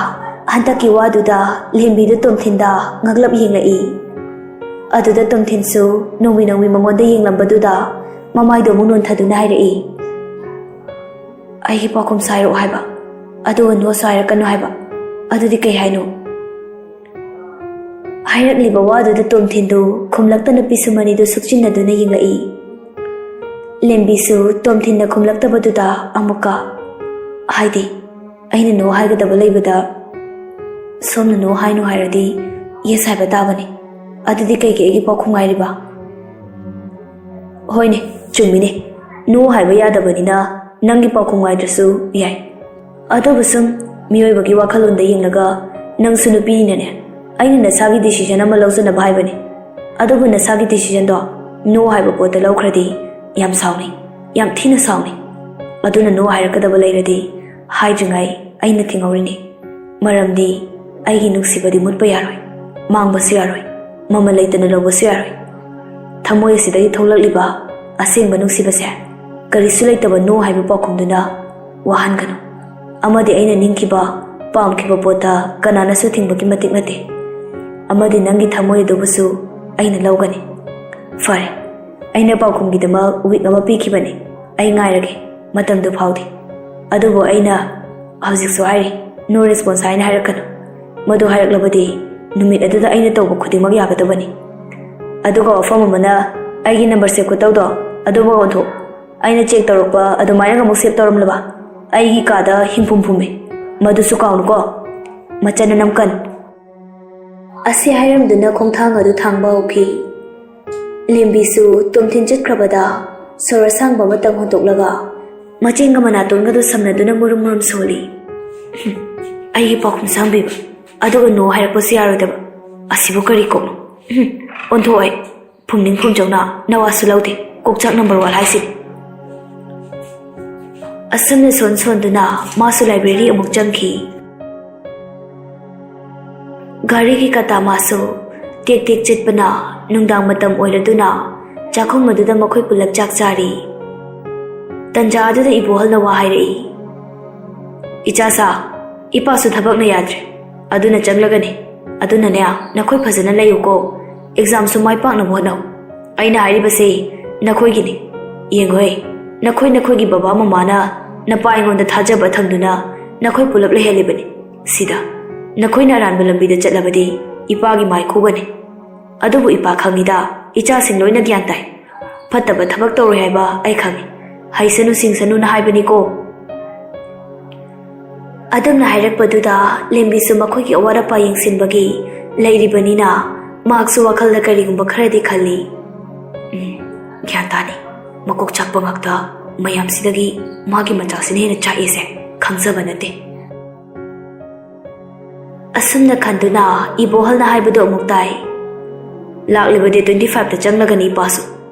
ꯍꯟꯗꯛꯀꯤ ꯋꯥꯗꯨꯗ ꯂꯦꯝꯕꯤꯗꯨ ꯇꯣꯝꯊꯤꯟꯗ ꯉꯛꯂꯞ ꯌꯦꯡꯂꯛꯏ꯫ ꯑꯗꯨꯗ ꯇꯣꯝꯊꯤꯟꯁꯨ ꯅꯣꯡꯃꯤ ꯅꯣꯡꯃꯤ ꯃꯉꯣꯟꯗ ꯌꯦꯡꯂꯝꯕꯗꯨꯗ ꯃꯃꯥꯏꯗꯣ ꯑꯃꯨꯛ ꯅꯣꯟꯊꯗꯨꯅ ꯍꯥꯏꯔꯛꯏ, "ꯑꯩꯒꯤ ꯄꯥꯎꯈꯨꯝ ꯁꯥꯏꯔꯛꯑꯣ ꯍꯥꯏꯕ, ꯑꯗꯨꯒ ꯅꯣꯁꯨ ꯍꯥꯏꯔꯛꯀꯅꯨ ꯍꯥꯏꯕ, ꯑꯗꯨꯗꯤ ꯀꯩ ꯍꯥꯏꯅꯣ?" ꯍꯥꯏꯔꯛꯂꯤꯕ ꯋꯥꯗꯨꯗ ꯇꯣꯝꯊꯤꯟꯗꯨ ꯈꯨꯝꯂꯛꯇꯅ ꯄꯤꯁꯨꯝ ꯑꯅꯤꯗꯨ ꯁꯨꯛꯆꯤꯟꯅꯗꯨꯅ ꯌꯦꯡꯂꯛꯏ꯫ ꯂꯦꯝꯕꯤꯁꯨ ꯇꯣꯝꯊꯤꯟꯅ ꯈꯨꯝꯂꯛꯇꯕꯗꯨꯗ ꯑꯃꯨꯛꯀ, "ꯍꯥꯏꯗꯤ, ꯑꯩꯅ ꯅꯣ ꯍꯥꯏꯒꯗꯕ ꯂꯩꯕꯗ ꯁꯣꯝꯅ ꯅꯣ ꯍꯥꯏꯅꯨ ꯍꯥꯏꯔꯗꯤ ꯌꯦꯁ ꯍꯥꯏꯕ ꯇꯥꯕꯅꯤ꯫ ꯑꯗꯨꯗꯤ ꯀꯩꯒꯤ ꯑꯩꯒꯤ ꯄꯥꯎꯈꯨꯝ ꯉꯥꯏꯔꯤꯕ?" "ꯍꯣꯏꯅꯦ, ꯆꯨꯝꯃꯤꯅꯦ, ꯅꯣ ꯍꯥꯏꯕ ꯌꯥꯗꯕꯅꯤꯅ ꯅꯪꯒꯤ ꯄꯥꯎꯈꯨꯝ ꯉꯥꯏꯗ꯭ꯔꯁꯨ ꯌꯥꯏ꯫ ꯑꯗꯨꯕꯨ ꯁꯨꯝ ꯃꯤꯑꯣꯏꯕꯒꯤ ꯋꯥꯈꯜꯂꯣꯟꯗ ꯌꯦꯡꯂꯒ ꯅꯪꯁꯨ ꯅꯨꯄꯤꯅꯤꯅꯅꯦ, ꯑꯩꯅ ꯅꯁꯥꯒꯤ ꯗꯤꯁꯤꯖꯟ ꯑꯃ ꯂꯧꯖꯅꯕ ꯍꯥꯏꯕꯅꯤ꯫ ꯑꯗꯨꯕꯨ ꯅꯁꯥꯒꯤ ꯗꯤꯁꯤꯖꯟꯗꯣ ꯅꯣ ꯍꯥꯏꯕ ꯄꯣꯠꯇ ꯂꯧꯈ꯭ꯔꯗꯤ ꯌꯥꯝ ꯁꯥꯎꯅꯤ, ꯌꯥꯝ ꯊꯤꯅ ꯁꯥꯎꯅꯤ꯫ ꯑꯗꯨꯅ ꯅꯣ ꯍꯥꯏꯔꯛꯀꯗꯕ ꯂꯩꯔꯗꯤ ꯍꯥꯏꯗ꯭ꯔꯤꯉꯩ ꯑꯩꯅ ꯊꯤꯡꯍꯧꯔꯤꯅꯤ꯫ ꯃꯔꯝꯗꯤ ꯑꯩꯒꯤ ꯅꯨꯡꯁꯤꯕꯗꯤ ꯃꯨꯠꯄ ꯌꯥꯔꯣꯏ, ꯃꯥꯡꯕꯁꯨ ꯌꯥꯔꯣꯏ, ꯃꯃꯜ ꯂꯩꯇꯅ ꯂꯧꯕꯁꯨ ꯌꯥꯔꯣꯏ꯫ ꯊꯃꯣꯏ ꯑꯁꯤꯗꯒꯤ ꯊꯣꯛꯂꯛꯂꯤꯕ ꯑꯁꯦꯡꯕ ꯅꯨꯡꯁꯤꯕꯁꯦ ꯀꯔꯤꯁꯨ ꯂꯩꯇꯕ ꯅꯣ ꯍꯥꯏꯕ ꯄꯥꯎꯈꯨꯝꯗꯨꯅ ꯋꯥꯍꯟꯒꯅꯨ꯫ ꯑꯃꯗꯤ ꯑꯩꯅ ꯅꯤꯡꯈꯤꯕ, ꯄꯥꯝꯈꯤꯕ ꯄꯣꯠꯇ ꯀꯅꯥꯅꯁꯨ ꯊꯤꯡꯕꯒꯤ ꯃꯇꯤꯛ ꯅꯠꯇꯦ꯫ ꯑꯃꯗꯤ ꯅꯪꯒꯤ ꯊꯃꯣꯏ ꯑꯗꯨꯕꯨꯁꯨ ꯑꯩꯅ ꯂꯧꯒꯅꯤ꯫ ꯐꯔꯦ, ꯑꯩꯅ ꯄꯥꯎꯈꯨꯝꯒꯤꯗꯃꯛ ꯋꯤꯛ ꯑꯃ ꯄꯤꯈꯤꯕꯅꯤ꯫ ꯑꯩ ꯉꯥꯏꯔꯒꯦ, ꯃꯇꯝꯗꯨ ꯐꯥꯎꯗꯤ꯫ ꯑꯗꯨꯕꯨ ꯑꯩꯅ ꯍꯧꯖꯤꯛꯁꯨ ꯍꯥꯏꯔꯤ, ꯅꯣ ꯔꯦꯁꯄꯣꯟꯁ ꯍꯥꯏꯅ ꯍꯥꯏꯔꯛꯀꯅꯨ꯫ ꯃꯗꯨ ꯍꯥꯏꯔꯛꯂꯕꯗꯤ ꯅꯨꯃꯤꯠ ꯑꯗꯨꯗ ꯑꯩꯅ ꯇꯧꯕ ꯈꯨꯗꯤꯡꯃꯛ ꯌꯥꯒꯗꯕꯅꯤ꯫ ꯑꯗꯨꯒ ꯋꯥꯐꯝ ꯑꯃꯅ, ꯑꯩꯒꯤ ꯅꯝꯕꯔ ꯁꯦꯚ ꯈꯨꯇꯧꯗꯣ ꯑꯗꯨꯃꯛ ꯑꯣꯟꯊꯣꯛ꯫ ꯑꯩꯅ ꯆꯦꯛ ꯇꯧꯔꯛꯄ ꯑꯗꯨꯃꯥꯏꯅ ꯑꯃꯨꯛ ꯁꯦꯚ ꯇꯧꯔꯝꯂꯕ? ꯑꯩꯒꯤ ꯀꯥꯗ ꯍꯤꯡꯐꯨꯝ ꯐꯨꯝꯃꯤ꯫ ꯃꯗꯨꯁꯨ ꯀꯥꯎꯅꯨꯀꯣ꯫ ꯃꯆꯟꯅ ꯅꯝꯀꯟ꯫" ꯑꯁꯤ ꯍꯥꯏꯔꯝꯗꯨꯅ ꯈꯣꯡꯊꯥꯡ ꯑꯗꯨ ꯊꯥꯡꯕ ꯍꯧꯈꯤ꯫ ꯂꯦꯝꯕꯤꯁꯨ ꯇꯣꯝꯊꯤꯟ ꯆꯠꯈ꯭ꯔꯕꯗ ꯁꯣꯔ ꯑꯁꯥꯡꯕ ꯑꯃꯇꯪ ꯍꯣꯟꯗꯣꯛꯂꯒ ꯃꯆꯤꯟꯒ ꯃꯅꯥꯇꯣꯟꯒꯗꯨ ꯁꯝꯅꯗꯨꯅ ꯃꯨꯔꯨꯝ ꯃꯨꯔꯨꯝ ꯁꯣꯜꯂꯤ꯫ "ꯍꯨꯝ, ꯑꯩꯒꯤ ꯄꯥꯎꯈꯨꯝ ꯁꯥꯡꯕꯤꯕ, ꯑꯗꯨꯒ ꯅꯣ ꯍꯥꯏꯔꯛꯄꯁꯨ ꯌꯥꯔꯣꯏꯗꯕ꯫ ꯑꯁꯤꯕꯨ ꯀꯔꯤ ꯀꯣꯛꯅꯣ? ꯍꯨꯝ, ꯑꯣꯟꯊꯣꯛꯑꯦ꯫ ꯐꯨꯝꯅꯤꯡ ꯐꯨꯝꯖꯧꯅ ꯅꯋꯥꯁꯨ ꯂꯧꯗꯦ, ꯀꯣꯛꯆꯥꯛ ꯅꯝꯕꯔ ꯋꯥꯟ ꯍꯥꯏꯁꯤꯅꯤ꯫" ꯑꯁꯨꯝꯅ ꯁꯣꯟ ꯁꯣꯟꯗꯨꯅ ꯃꯥꯁꯨ ꯂꯥꯏꯕ꯭ꯔꯦꯔꯤ ꯑꯃꯨꯛ ꯆꯪꯈꯤ꯫ ꯒꯥꯔꯤꯒꯤ ꯀꯇꯥ ꯃꯥꯁꯨ ꯇꯦꯛ ꯇꯦꯛ ꯆꯠꯄꯅ ꯅꯨꯡꯗꯥꯡ ꯃꯇꯝ ꯑꯣꯏꯔꯗꯨꯅ ꯆꯥꯛꯈꯨꯝ ꯑꯗꯨꯗ ꯃꯈꯣꯏ ꯄꯨꯂꯞ ꯆꯥꯛ ꯆꯥꯔꯤ꯫ ꯇꯟꯖꯥ ꯑꯗꯨꯗ ꯏꯕꯣꯍꯜꯅ ꯋꯥ ꯍꯥꯏꯔꯛꯏ, "ꯏꯆꯥꯁꯥ, ꯏꯄꯥꯁꯨ ꯊꯕꯛꯅ ꯌꯥꯗ꯭ꯔꯦ꯫ ꯑꯗꯨꯅ ꯆꯪꯂꯒꯅꯤ꯫ ꯑꯗꯨꯅꯅꯦ, ꯅꯈꯣꯏ ꯐꯖꯅ ꯂꯩꯌꯨꯀꯣ꯫ ꯑꯦꯛꯖꯥꯝꯁꯨ ꯃꯥꯏ ꯄꯥꯛꯅꯕ ꯍꯣꯠꯅꯧ꯫ ꯑꯩꯅ ꯍꯥꯏꯔꯤꯕꯁꯦ ꯅꯈꯣꯏꯒꯤꯅꯤ꯫ ꯌꯦꯡꯉꯨꯍꯦ, ꯅꯈꯣꯏ ꯅꯈꯣꯏꯒꯤ ꯕꯕꯥ ꯃꯃꯥꯅ ꯅꯄꯥ ꯑꯩꯉꯣꯟꯗ ꯊꯥꯖꯕ ꯊꯝꯗꯨꯅ ꯅꯈꯣꯏ ꯄꯨꯂꯞ ꯂꯩꯍꯜꯂꯤꯕꯅꯤ꯫ ꯁꯤꯗ ꯅꯈꯣꯏꯅ ꯑꯔꯥꯟꯕ ꯂꯝꯕꯤꯗ ꯆꯠꯂꯕꯗꯤ ꯏꯄꯥꯒꯤ ꯃꯥꯏ ꯈꯨꯒꯅꯤ꯫ ꯑꯗꯨꯕꯨ ꯏꯄꯥ ꯈꯪꯉꯤꯗ, ꯏꯆꯥꯁꯤꯡ ꯂꯣꯏꯅ ꯒ꯭ꯌꯥꯟ ꯇꯥꯏ꯫ ꯐꯠꯇꯕ ꯊꯕꯛ ꯇꯧꯔꯣꯏ ꯍꯥꯏꯕ ꯑꯩ ꯈꯪꯉꯤ꯫ ꯍꯩꯁꯅꯨ ꯁꯤꯡꯁꯅꯨꯅ ꯍꯥꯏꯕꯅꯤꯀꯣ꯫ ꯑꯗꯨꯝꯅ ꯍꯥꯏꯔꯛꯄꯗꯨꯗ ꯂꯦꯝꯕꯤꯁꯨ ꯃꯈꯣꯏꯒꯤ ꯑꯋꯥꯠ ꯑꯄꯥ ꯌꯦꯡꯁꯤꯟꯕꯒꯤ ꯂꯩꯔꯤꯕꯅꯤꯅ ꯃꯍꯥꯛꯁꯨ ꯋꯥꯈꯜꯗ ꯀꯔꯤꯒꯨꯝꯕ ꯈꯔꯗꯤ ꯈꯜꯂꯤ꯫ "ꯎꯝ, ꯒ꯭ꯌꯥꯟ ꯇꯥꯅꯤ꯫ ꯃꯀꯣꯛ ꯆꯥꯛꯄ ꯉꯥꯛꯇ ꯃꯌꯥꯝꯁꯤꯗꯒꯤ ꯃꯥꯒꯤ ꯃꯆꯥꯁꯤꯅ ꯍꯦꯟꯅ ꯆꯥꯛꯏꯁꯦ ꯈꯪꯖꯕ ꯅꯠꯇꯦ"꯫ ꯑꯁꯨꯝꯅ ꯈꯟꯗꯨꯅ ꯏꯕꯣꯍꯜꯅ ꯍꯥꯏꯕꯗꯨ ꯑꯃꯨꯛ ꯇꯥꯏ꯫ "ꯂꯥꯛꯂꯤꯕ ꯗꯦꯠ ꯇ꯭ꯋꯦꯟꯇꯤ ꯐꯥꯏꯚꯇ ꯆꯪꯂꯒꯅꯤ ꯏꯄꯥꯁꯨ,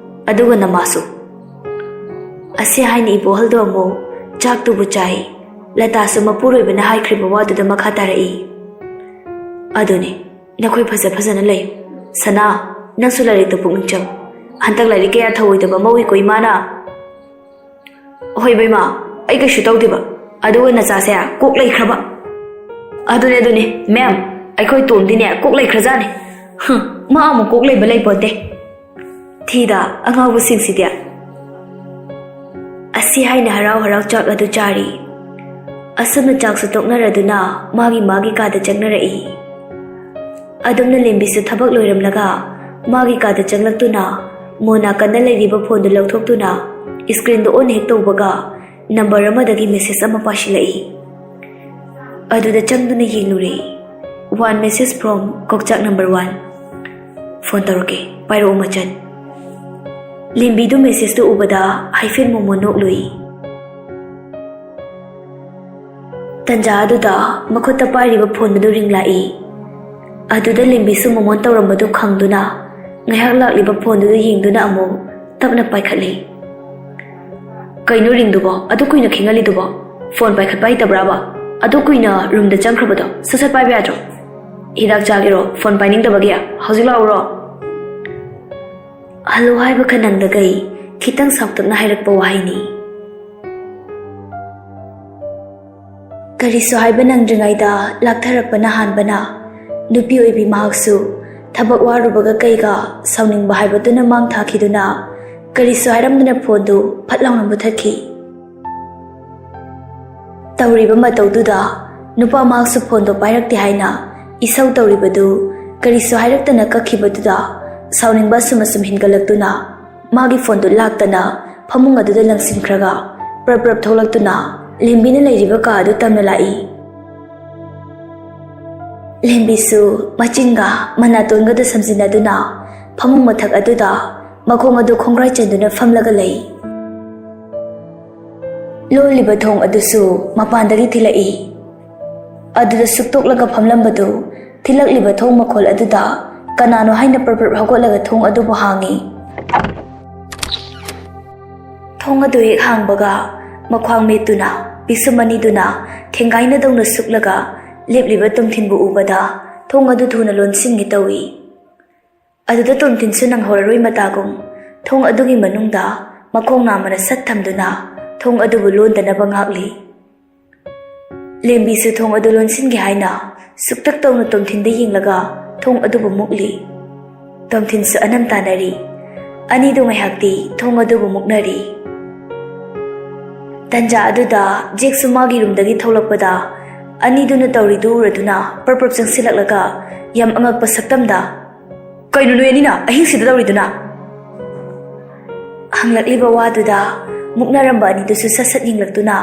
ꯑꯗꯨꯒ ꯅꯃꯥꯁꯨ"꯫ ꯑꯁꯤ ꯍꯥꯏꯅ ꯏꯕꯣꯍꯜꯗꯣ ꯑꯃꯨꯛ ꯆꯥꯛꯇꯨꯕꯨ ꯆꯥꯏ꯫ ꯂꯇꯥꯁꯨ ꯃꯄꯨꯔꯣꯏꯕꯅ ꯍꯥꯏꯈ꯭ꯔꯤꯕ ꯋꯥꯗꯨꯗ ꯃꯈꯥ ꯇꯥꯔꯛꯏ꯫ "ꯑꯗꯨꯅꯤ, ꯅꯈꯣꯏ ꯐꯖ ꯐꯖꯅ ꯂꯩꯌꯨ꯫ ꯁꯅꯥ, ꯅꯪꯁꯨ ꯂꯥꯏꯔꯤꯛꯇ ꯄꯨꯛꯅꯤꯡ ꯆꯪꯉꯨ꯫ ꯍꯟꯗꯛ ꯂꯥꯏꯔꯤꯛ ꯀꯌꯥ ꯊꯧꯑꯣꯏꯗꯕ ꯑꯃ ꯎꯏꯀꯣ ꯏꯃꯥꯅ?" "ꯍꯣꯏ ꯕꯦꯝꯃ, ꯑꯩ ꯀꯩꯁꯨ ꯇꯧꯗꯦꯕ꯫ ꯑꯗꯨꯒ ꯅꯆꯥꯁꯦ ꯀꯣꯛ ꯂꯩꯈ꯭ꯔꯕ?" "ꯑꯗꯨꯅꯦ, ꯑꯗꯨꯅꯦ, ꯃꯦꯝ, ꯑꯩꯈꯣꯏ ꯇꯣꯝꯗꯤꯅꯦ ꯀꯣꯛ ꯂꯩꯈ꯭ꯔꯖꯥꯠꯅꯤ꯫ ꯍꯨꯝ, ꯃꯥ ꯑꯃꯨꯛ ꯀꯣꯛ ꯂꯩꯕ ꯂꯩꯄꯣꯟꯇꯦ"꯫ ꯊꯤꯗ ꯑꯉꯥꯎꯕꯁꯤꯡꯁꯤꯗꯤ꯫ ꯑꯁꯤ ꯍꯥꯏꯅ ꯍꯔꯥꯎ ꯍꯔꯥꯎ ꯆꯥꯛ ꯑꯗꯨ ꯆꯥꯔꯤ꯫ ꯑꯁꯨꯝꯅ ꯆꯥꯛꯁꯨ ꯇꯣꯛꯅꯔꯗꯨꯅ ꯃꯥꯒꯤ ꯃꯥꯒꯤ ꯀꯥꯗ ꯆꯪꯅꯔꯛꯏ꯫ ꯑꯗꯨꯝꯅ ꯂꯦꯝꯕꯤꯁꯨ ꯊꯕꯛ ꯂꯣꯏꯔꯝꯂꯒ ꯃꯥꯒꯤ ꯀꯥꯗ ꯆꯪꯂꯛꯇꯨꯅ ꯃꯣ ꯅꯥꯀꯟꯗ ꯂꯩꯔꯤꯕ ꯐꯣꯟꯗꯨ ꯂꯧꯊꯣꯛꯇꯨꯅ screenꯗꯨ on ꯍꯦꯛ ꯇꯧꯕꯒ number ꯑꯃꯗꯒꯤ message ꯑꯃ ꯄꯥꯏꯁꯤꯜꯂꯛꯏ꯫ ꯑꯗꯨꯗ ꯆꯪꯗꯨꯅ ꯌꯦꯡꯂꯨꯔꯦ꯫ "One message from ꯀꯣꯛꯆꯥꯛ number one꯫ Phone ꯇꯧꯔꯛꯀꯦ, ꯄꯥꯏꯔꯛꯑꯣ ꯃꯆꯟ"꯫ ꯂꯦꯝꯕꯤꯗꯨ messageꯇꯨ ꯎꯕꯗ ꯍꯥꯏꯐꯦꯠ ꯃꯣꯃꯣꯟ ꯅꯣꯛꯂꯨꯏ꯫ ꯇꯟꯖꯥ ꯑꯗꯨꯗ ꯃꯈꯨꯠꯇ ꯄꯥꯏꯔꯤꯕ ꯐꯣꯟ ꯑꯗꯨ ꯔꯤꯡ ꯂꯥꯛꯏ꯫ ꯑꯗꯨꯗ ꯂꯦꯝꯕꯤꯁꯨ ꯃꯣꯃꯣꯟ ꯇꯧꯔꯝꯕꯗꯨ ꯈꯪꯗꯨꯅ ꯉꯥꯏꯍꯥꯛ ꯂꯥꯛꯂꯤꯕ ꯐꯣꯟꯗꯨꯗ ꯌꯦꯡꯗꯨꯅ ꯑꯃꯨꯛ ꯇꯞꯅ ꯄꯥꯏꯈꯠꯂꯤ꯫ "ꯀꯩꯅꯣ ꯔꯤꯡꯗꯨꯕꯣ? ꯑꯗꯨ ꯀꯨꯏꯅ ꯈꯤꯡꯍꯜꯂꯤꯗꯨꯕꯣ? ꯐꯣꯟ ꯄꯥꯏꯈꯠꯄ ꯍꯩꯇꯕ꯭ꯔꯥꯕ? ꯑꯗꯨ ꯀꯨꯏꯅ ꯔꯨꯝꯗ ꯆꯪꯈ꯭ꯔꯕꯗꯣ? ꯁꯠ ꯁꯠ ꯄꯥꯏꯕ ꯌꯥꯗ꯭ꯔꯣ? ꯍꯤꯗꯥꯛ ꯆꯥꯒꯦꯔꯣ? ꯐꯣꯟ ꯄꯥꯏꯅꯤꯡꯗꯕꯒꯤ? ꯍꯧꯖꯤꯛ ꯂꯥꯛꯎꯔꯣ?" ꯍꯜꯂꯣ ꯍꯥꯏꯕ ꯈꯅꯪꯗꯒꯩ ꯈꯤꯇꯪ ꯁꯥꯎꯇꯛꯅ ꯍꯥꯏꯔꯛꯄ ꯋꯥꯍꯩꯅꯤ꯫ ꯀꯔꯤꯁꯨ ꯍꯥꯏꯕ ꯅꯪꯗ꯭ꯔꯤꯉꯩꯗ ꯂꯥꯛꯊꯔꯛꯄꯅ ꯍꯥꯟꯕꯅ ꯅꯨꯄꯤ ꯑꯣꯏꯕꯤ ꯃꯍꯥꯛꯁꯨ ꯊꯕꯛ ꯋꯥꯔꯨꯕꯒ ꯀꯩꯒ ꯁꯥꯎꯅꯤꯡꯕ ꯍꯥꯏꯕꯗꯨꯅ ꯃꯥꯡ ꯊꯥꯈꯤꯗꯨꯅ ꯀꯔꯤꯁꯨ ꯍꯥꯏꯔꯝꯗꯅ ꯐꯣꯟꯗꯨ ꯐꯠ ꯂꯥꯎꯅ ꯃꯨꯊꯠꯈꯤ꯫ ꯇꯧꯔꯤꯕ ꯃꯇꯧꯗꯨꯗ ꯅꯨꯄꯥ ꯃꯍꯥꯛꯁꯨ ꯐꯣꯟꯗꯣ ꯄꯥꯏꯔꯛꯇꯦ ꯍꯥꯏꯅ ꯏꯁꯧ ꯇꯧꯔꯤꯕꯗꯨ ꯀꯔꯤꯁꯨ ꯍꯥꯏꯔꯛꯇꯅ ꯀꯛꯈꯤꯕꯗꯨꯗ ꯁꯥꯎꯅꯤꯡꯕ ꯑꯁꯨꯝ ꯑꯁꯨꯝ ꯍꯦꯟꯒꯠꯂꯛꯇꯨꯅ ꯃꯥꯒꯤ ꯐꯣꯟꯗꯨ ꯂꯥꯛꯇꯅ ꯐꯃꯨꯡ ꯑꯗꯨꯗ ꯂꯪꯁꯤꯟꯈ꯭ꯔꯒ ꯄ꯭ꯔꯞ ꯄ꯭ꯔꯞ ꯊꯣꯛꯂꯛꯇꯨꯅ ꯂꯦꯝꯕꯤꯅ ꯂꯩꯔꯤꯕ ꯀꯥ ꯑꯗꯨ ꯇꯝꯅ ꯂꯥꯛꯏ꯫ ꯂꯦꯝꯕꯤꯁꯨ ꯃꯆꯤꯟꯒ ꯃꯅꯥꯇꯣꯟꯒꯗꯨ ꯁꯝꯖꯤꯟꯅꯗꯨꯅ ꯐꯃꯨꯡ ꯃꯊꯛ ꯑꯗꯨꯗ ꯃꯈꯣꯡ ꯑꯗꯨ ꯈꯣꯡꯒ꯭ꯔꯥꯏ ꯆꯟꯗꯨꯅ ꯐꯝꯂꯒ ꯂꯩ꯫ ꯂꯣꯜꯂꯤꯕ ꯊꯣꯡ ꯑꯗꯨꯁꯨ ꯃꯄꯥꯟꯗꯒꯤ ꯊꯤꯜꯂꯛꯏ꯫ ꯑꯗꯨꯗ ꯁꯨꯛꯇꯣꯛꯂꯒ ꯐꯝꯂꯝꯕꯗꯨ ꯊꯤꯜꯂꯛꯂꯤꯕ ꯊꯣꯡ ꯃꯈꯣꯜ ꯑꯗꯨꯗ ꯀꯅꯥꯅꯣ ꯍꯥꯏꯅ ꯄ꯭ꯔꯞ ꯄ꯭ꯔꯞ ꯍꯧꯒꯠꯂꯒ ꯊꯣꯡ ꯑꯗꯨꯕꯨ ꯍꯥꯡꯉꯤ꯫ ꯊꯣꯡ ꯑꯗꯨ ꯍꯦꯛ ꯍꯥꯡꯕꯒ ꯃꯈ꯭ꯋꯥꯡ ꯃꯦꯠꯇꯨꯅ ꯄꯤꯁꯨꯝ ꯑꯅꯤꯗꯨꯅ ꯊꯦꯡꯒꯥꯏꯅꯗꯧꯅ ꯁꯨꯛꯂꯒ ꯂꯦꯞꯂꯤꯕ ꯇꯣꯝꯊꯤꯟꯕꯨ ꯎꯕꯗ ꯊꯣꯡ ꯑꯗꯨ ꯊꯨꯅ ꯂꯣꯟꯁꯤꯟꯒꯦ ꯇꯧꯏ꯫ ꯑꯗꯨꯗ ꯇꯣꯝꯊꯤꯟꯁꯨ ꯅꯪꯍꯧꯔꯔꯣꯏ ꯃꯇꯥꯒꯨꯝ ꯊꯣꯡ ꯑꯗꯨꯒꯤ ꯃꯅꯨꯡꯗ ꯃꯈꯣꯡ ꯅꯥꯝꯃꯅ ꯁꯠ ꯊꯝꯗꯨꯅ ꯊꯣꯡ ꯑꯗꯨꯕꯨ ꯂꯣꯟꯗꯅꯕ ꯉꯥꯛꯂꯤ꯫ ꯂꯦꯝꯕꯤꯁꯨ ꯊꯣꯡ ꯑꯗꯨ ꯂꯣꯟꯁꯤꯟꯒꯦ ꯍꯥꯏꯅ ꯁꯨꯛꯇꯛ ꯇꯧꯅ ꯇꯣꯝꯊꯤꯟꯗ ꯌꯦꯡꯂꯒ ꯊꯣꯡ ꯑꯗꯨꯕꯨ ꯃꯨꯛꯂꯤ꯫ ꯇꯣꯝꯊꯤꯟꯁꯨ ꯑꯅꯝ ꯇꯥꯅꯔꯤ꯫ ꯑꯅꯤꯗꯨ ꯉꯥꯏꯍꯥꯛꯇꯤ ꯊꯣꯡ ꯑꯗꯨꯕꯨ ꯃꯨꯛꯅꯔꯤ꯫ ꯇꯟꯖꯥ ꯑꯗꯨꯗ ꯖꯦꯛꯁꯨ ꯃꯥꯒꯤ ꯔꯨꯝꯗꯒꯤ ꯊꯣꯛꯂꯛꯄꯗ ꯑꯅꯤꯗꯨꯅ ꯇꯧꯔꯤꯗꯨ ꯎꯔꯗꯨꯅ ꯄ꯭ꯔꯞ ꯄ꯭ꯔꯞ ꯆꯪꯁꯤꯜꯂꯛꯂꯒ ꯌꯥꯝ ꯑꯉꯛꯄ ꯁꯛꯇꯝꯗ, "ꯀꯩꯅꯣ ꯅꯣꯏ ꯑꯅꯤꯅ ꯑꯍꯤꯡꯁꯤꯗ ꯇꯧꯔꯤꯗꯨꯅ?" ꯍꯪꯂꯛꯂꯤꯕ ꯋꯥꯗꯨꯗ ꯃꯨꯛꯅꯔꯝꯕ ꯑꯅꯤꯗꯨꯁꯨ ꯁꯠ ꯁꯠ ꯌꯦꯡꯂꯛꯇꯨꯅ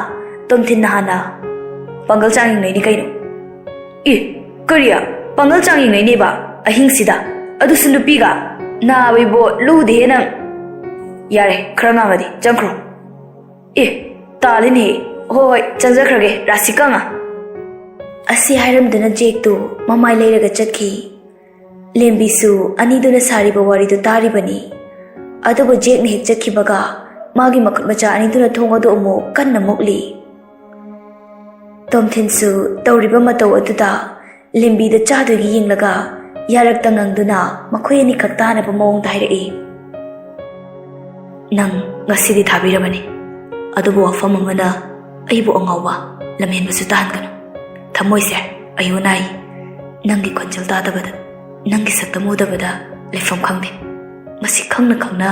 ꯇꯣꯝꯊꯤꯟꯅ ꯍꯥꯟꯅ, "ꯄꯥꯡꯒꯜ ꯆꯥꯡ ꯌꯦꯡꯅꯩꯅꯤ ꯀꯩꯅꯣ?" "ꯏ, ꯀꯔꯤ? ꯄꯥꯡꯒꯜ ꯆꯥꯡ ꯌꯦꯡꯅꯩꯅꯦꯕ ꯑꯍꯤꯡꯁꯤꯗ? ꯑꯗꯨꯁꯨ ꯅꯨꯄꯤꯒ? ꯅꯥꯕ ꯏꯕꯣ, ꯂꯨꯗꯦꯍꯦ ꯅꯪ꯫ ꯌꯥꯔꯦ, ꯈꯔ ꯉꯥꯡꯉꯗꯤ ꯆꯪꯈ꯭ꯔꯣ꯫ ꯑꯦ, ꯇꯥꯜꯂꯤꯅꯦꯍꯦ꯫ ꯍꯣꯏ ꯍꯣꯏ, ꯆꯪꯖꯈ꯭ꯔꯒꯦ, ꯔꯥꯁꯤ ꯀꯪꯉ꯫" ꯑꯁꯤ ꯍꯥꯏꯔꯝꯗꯨꯅ ꯖꯦꯛꯇꯨ ꯃꯃꯥꯏ ꯂꯩꯔꯒ ꯆꯠꯈꯤ꯫ ꯂꯦꯝꯕꯤꯁꯨ ꯑꯅꯤꯗꯨꯅ ꯁꯥꯔꯤꯕ ꯋꯥꯔꯤꯗꯨ ꯇꯥꯔꯤꯕꯅꯤ꯫ ꯑꯗꯨꯕꯨ ꯖꯦꯛꯅ ꯍꯦꯛ ꯆꯠꯈꯤꯕꯒ ꯃꯥꯒꯤ ꯃꯈꯨꯠ ꯃꯆꯥ ꯑꯅꯤꯗꯨꯅ ꯊꯣꯡ ꯑꯗꯨ ꯑꯃꯨꯛ ꯀꯟꯅ ꯃꯨꯛꯂꯤ꯫ ꯇꯣꯝꯊꯤꯟꯁꯨ ꯇꯧꯔꯤꯕ ꯃꯇꯧ ꯑꯗꯨꯗ ꯂꯦꯝꯕꯤꯗ ꯆꯥꯗꯣꯏꯒꯤ ꯌꯦꯡꯂꯒ ꯌꯥꯔꯛꯇ ꯉꯪꯗꯨꯅ ꯃꯈꯣꯏ ꯑꯅꯤꯈꯛ ꯇꯥꯅꯕ ꯃꯑꯣꯡꯗ ꯍꯥꯏꯔꯛꯏ, "ꯅꯪ ꯉꯁꯤꯗꯤ ꯊꯥꯕꯤꯔꯕꯅꯤ, ꯑꯗꯨꯕꯨ ꯋꯥꯐꯝ ꯑꯃꯅ ꯑꯩꯕꯨ ꯑꯉꯥꯎꯕ, ꯂꯝꯍꯦꯟꯕꯁꯨ ꯇꯥꯍꯟꯒꯅꯨ꯫ ꯊꯃꯣꯏꯁꯦ ꯑꯌꯣꯟ ꯅꯥꯏ꯫ ꯅꯪꯒꯤ ꯈꯣꯟꯖꯦꯜ ꯇꯥꯗꯕꯗ, ꯅꯪꯒꯤ ꯁꯛꯇꯝ ꯎꯗꯕꯗ ꯂꯩꯐꯝ ꯈꯪꯗꯦ꯫ ꯃꯁꯤ ꯈꯪꯅ ꯈꯪꯅ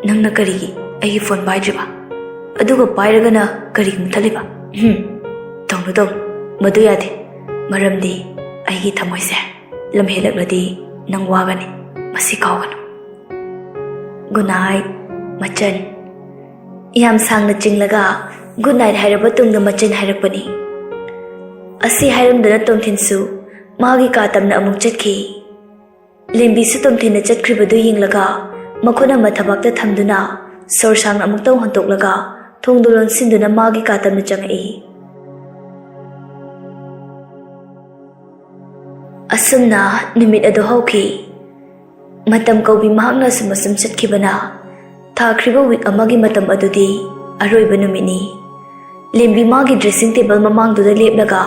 ꯅꯪꯅ ꯀꯔꯤꯒꯤ ꯑꯩꯒꯤ ꯐꯣꯟ ꯄꯥꯏꯗ꯭ꯔꯤꯕ? ꯑꯗꯨꯒ ꯄꯥꯏꯔꯒꯅ ꯀꯔꯤꯒꯤ ꯃꯨꯠꯊꯠꯂꯤꯕ? ꯍꯨꯝ, ꯇꯧꯅꯨ, ꯇꯧꯅꯨ, ꯃꯗꯨ ꯌꯥꯗꯦ꯫ ꯃꯔꯝꯗꯤ ꯑꯩꯒꯤ ꯊꯃꯣꯏꯁꯦ ꯂꯝꯍꯦꯜꯂꯛꯂꯗꯤ ꯅꯪ ꯋꯥꯒꯅꯤ꯫ ꯃꯁꯤ ꯀꯥꯎꯒꯅꯨ꯫ Good night, ꯃꯆꯟ꯫ ꯌꯥꯝ ꯁꯥꯡꯅ ꯆꯤꯡꯂꯒ ꯒꯨꯗ ꯅꯥꯏꯠ ꯍꯥꯏꯔꯕ ꯇꯨꯡꯗ ꯃꯆꯟ ꯍꯥꯏꯔꯛꯄꯅꯤ꯫ ꯑꯁꯤ ꯍꯥꯏꯔꯝꯗꯨꯅ ꯇꯣꯝꯊꯤꯟꯁꯨ ꯃꯥꯒꯤ ꯀꯥ ꯇꯝꯅ ꯑꯃꯨꯛ ꯆꯠꯈꯤ꯫ ꯂꯦꯝꯕꯤꯁꯨ ꯇꯣꯝꯊꯤꯟꯅ ꯆꯠꯈ꯭ꯔꯤꯕꯗꯨ ꯌꯦꯡꯂꯒ ꯃꯈꯨꯠ ꯑꯃ ꯊꯕꯥꯛꯇ ꯊꯝꯗꯨꯅ ꯁꯣꯔ ꯁꯥꯡꯅ ꯑꯃꯨꯛꯇꯪ ꯍꯣꯟꯇꯣꯛꯂꯒ ꯊꯣꯡꯗꯨ ꯂꯣꯟꯁꯤꯟꯗꯨꯅ ꯃꯥꯒꯤ ꯀꯥ ꯇꯝꯅ ꯆꯪꯉꯛꯏ꯫ ꯑꯁꯨꯝꯅ ꯅꯨꯃꯤꯠ ꯑꯗꯨ ꯍꯧꯈꯤ꯫ ꯃꯇꯝ ꯀꯧꯕꯤ ꯃꯍꯥꯛꯅ ꯑꯁꯨꯝ ꯑꯁꯨꯝ ꯆꯠꯈꯤꯕꯅ ꯊꯥꯈ꯭ꯔꯤꯕ ꯋꯤꯛ ꯑꯃꯒꯤ ꯃꯇꯝ ꯑꯗꯨꯗꯤ ꯑꯔꯣꯏꯕ ꯅꯨꯃꯤꯠꯅꯤ꯫ ꯂꯦꯝꯕꯤ ꯃꯥꯒꯤ ꯗ꯭ꯔꯦꯁꯤꯡ ꯇꯦꯕꯜ ꯃꯃꯥꯡꯗꯨꯗ ꯂꯦꯞꯂꯒ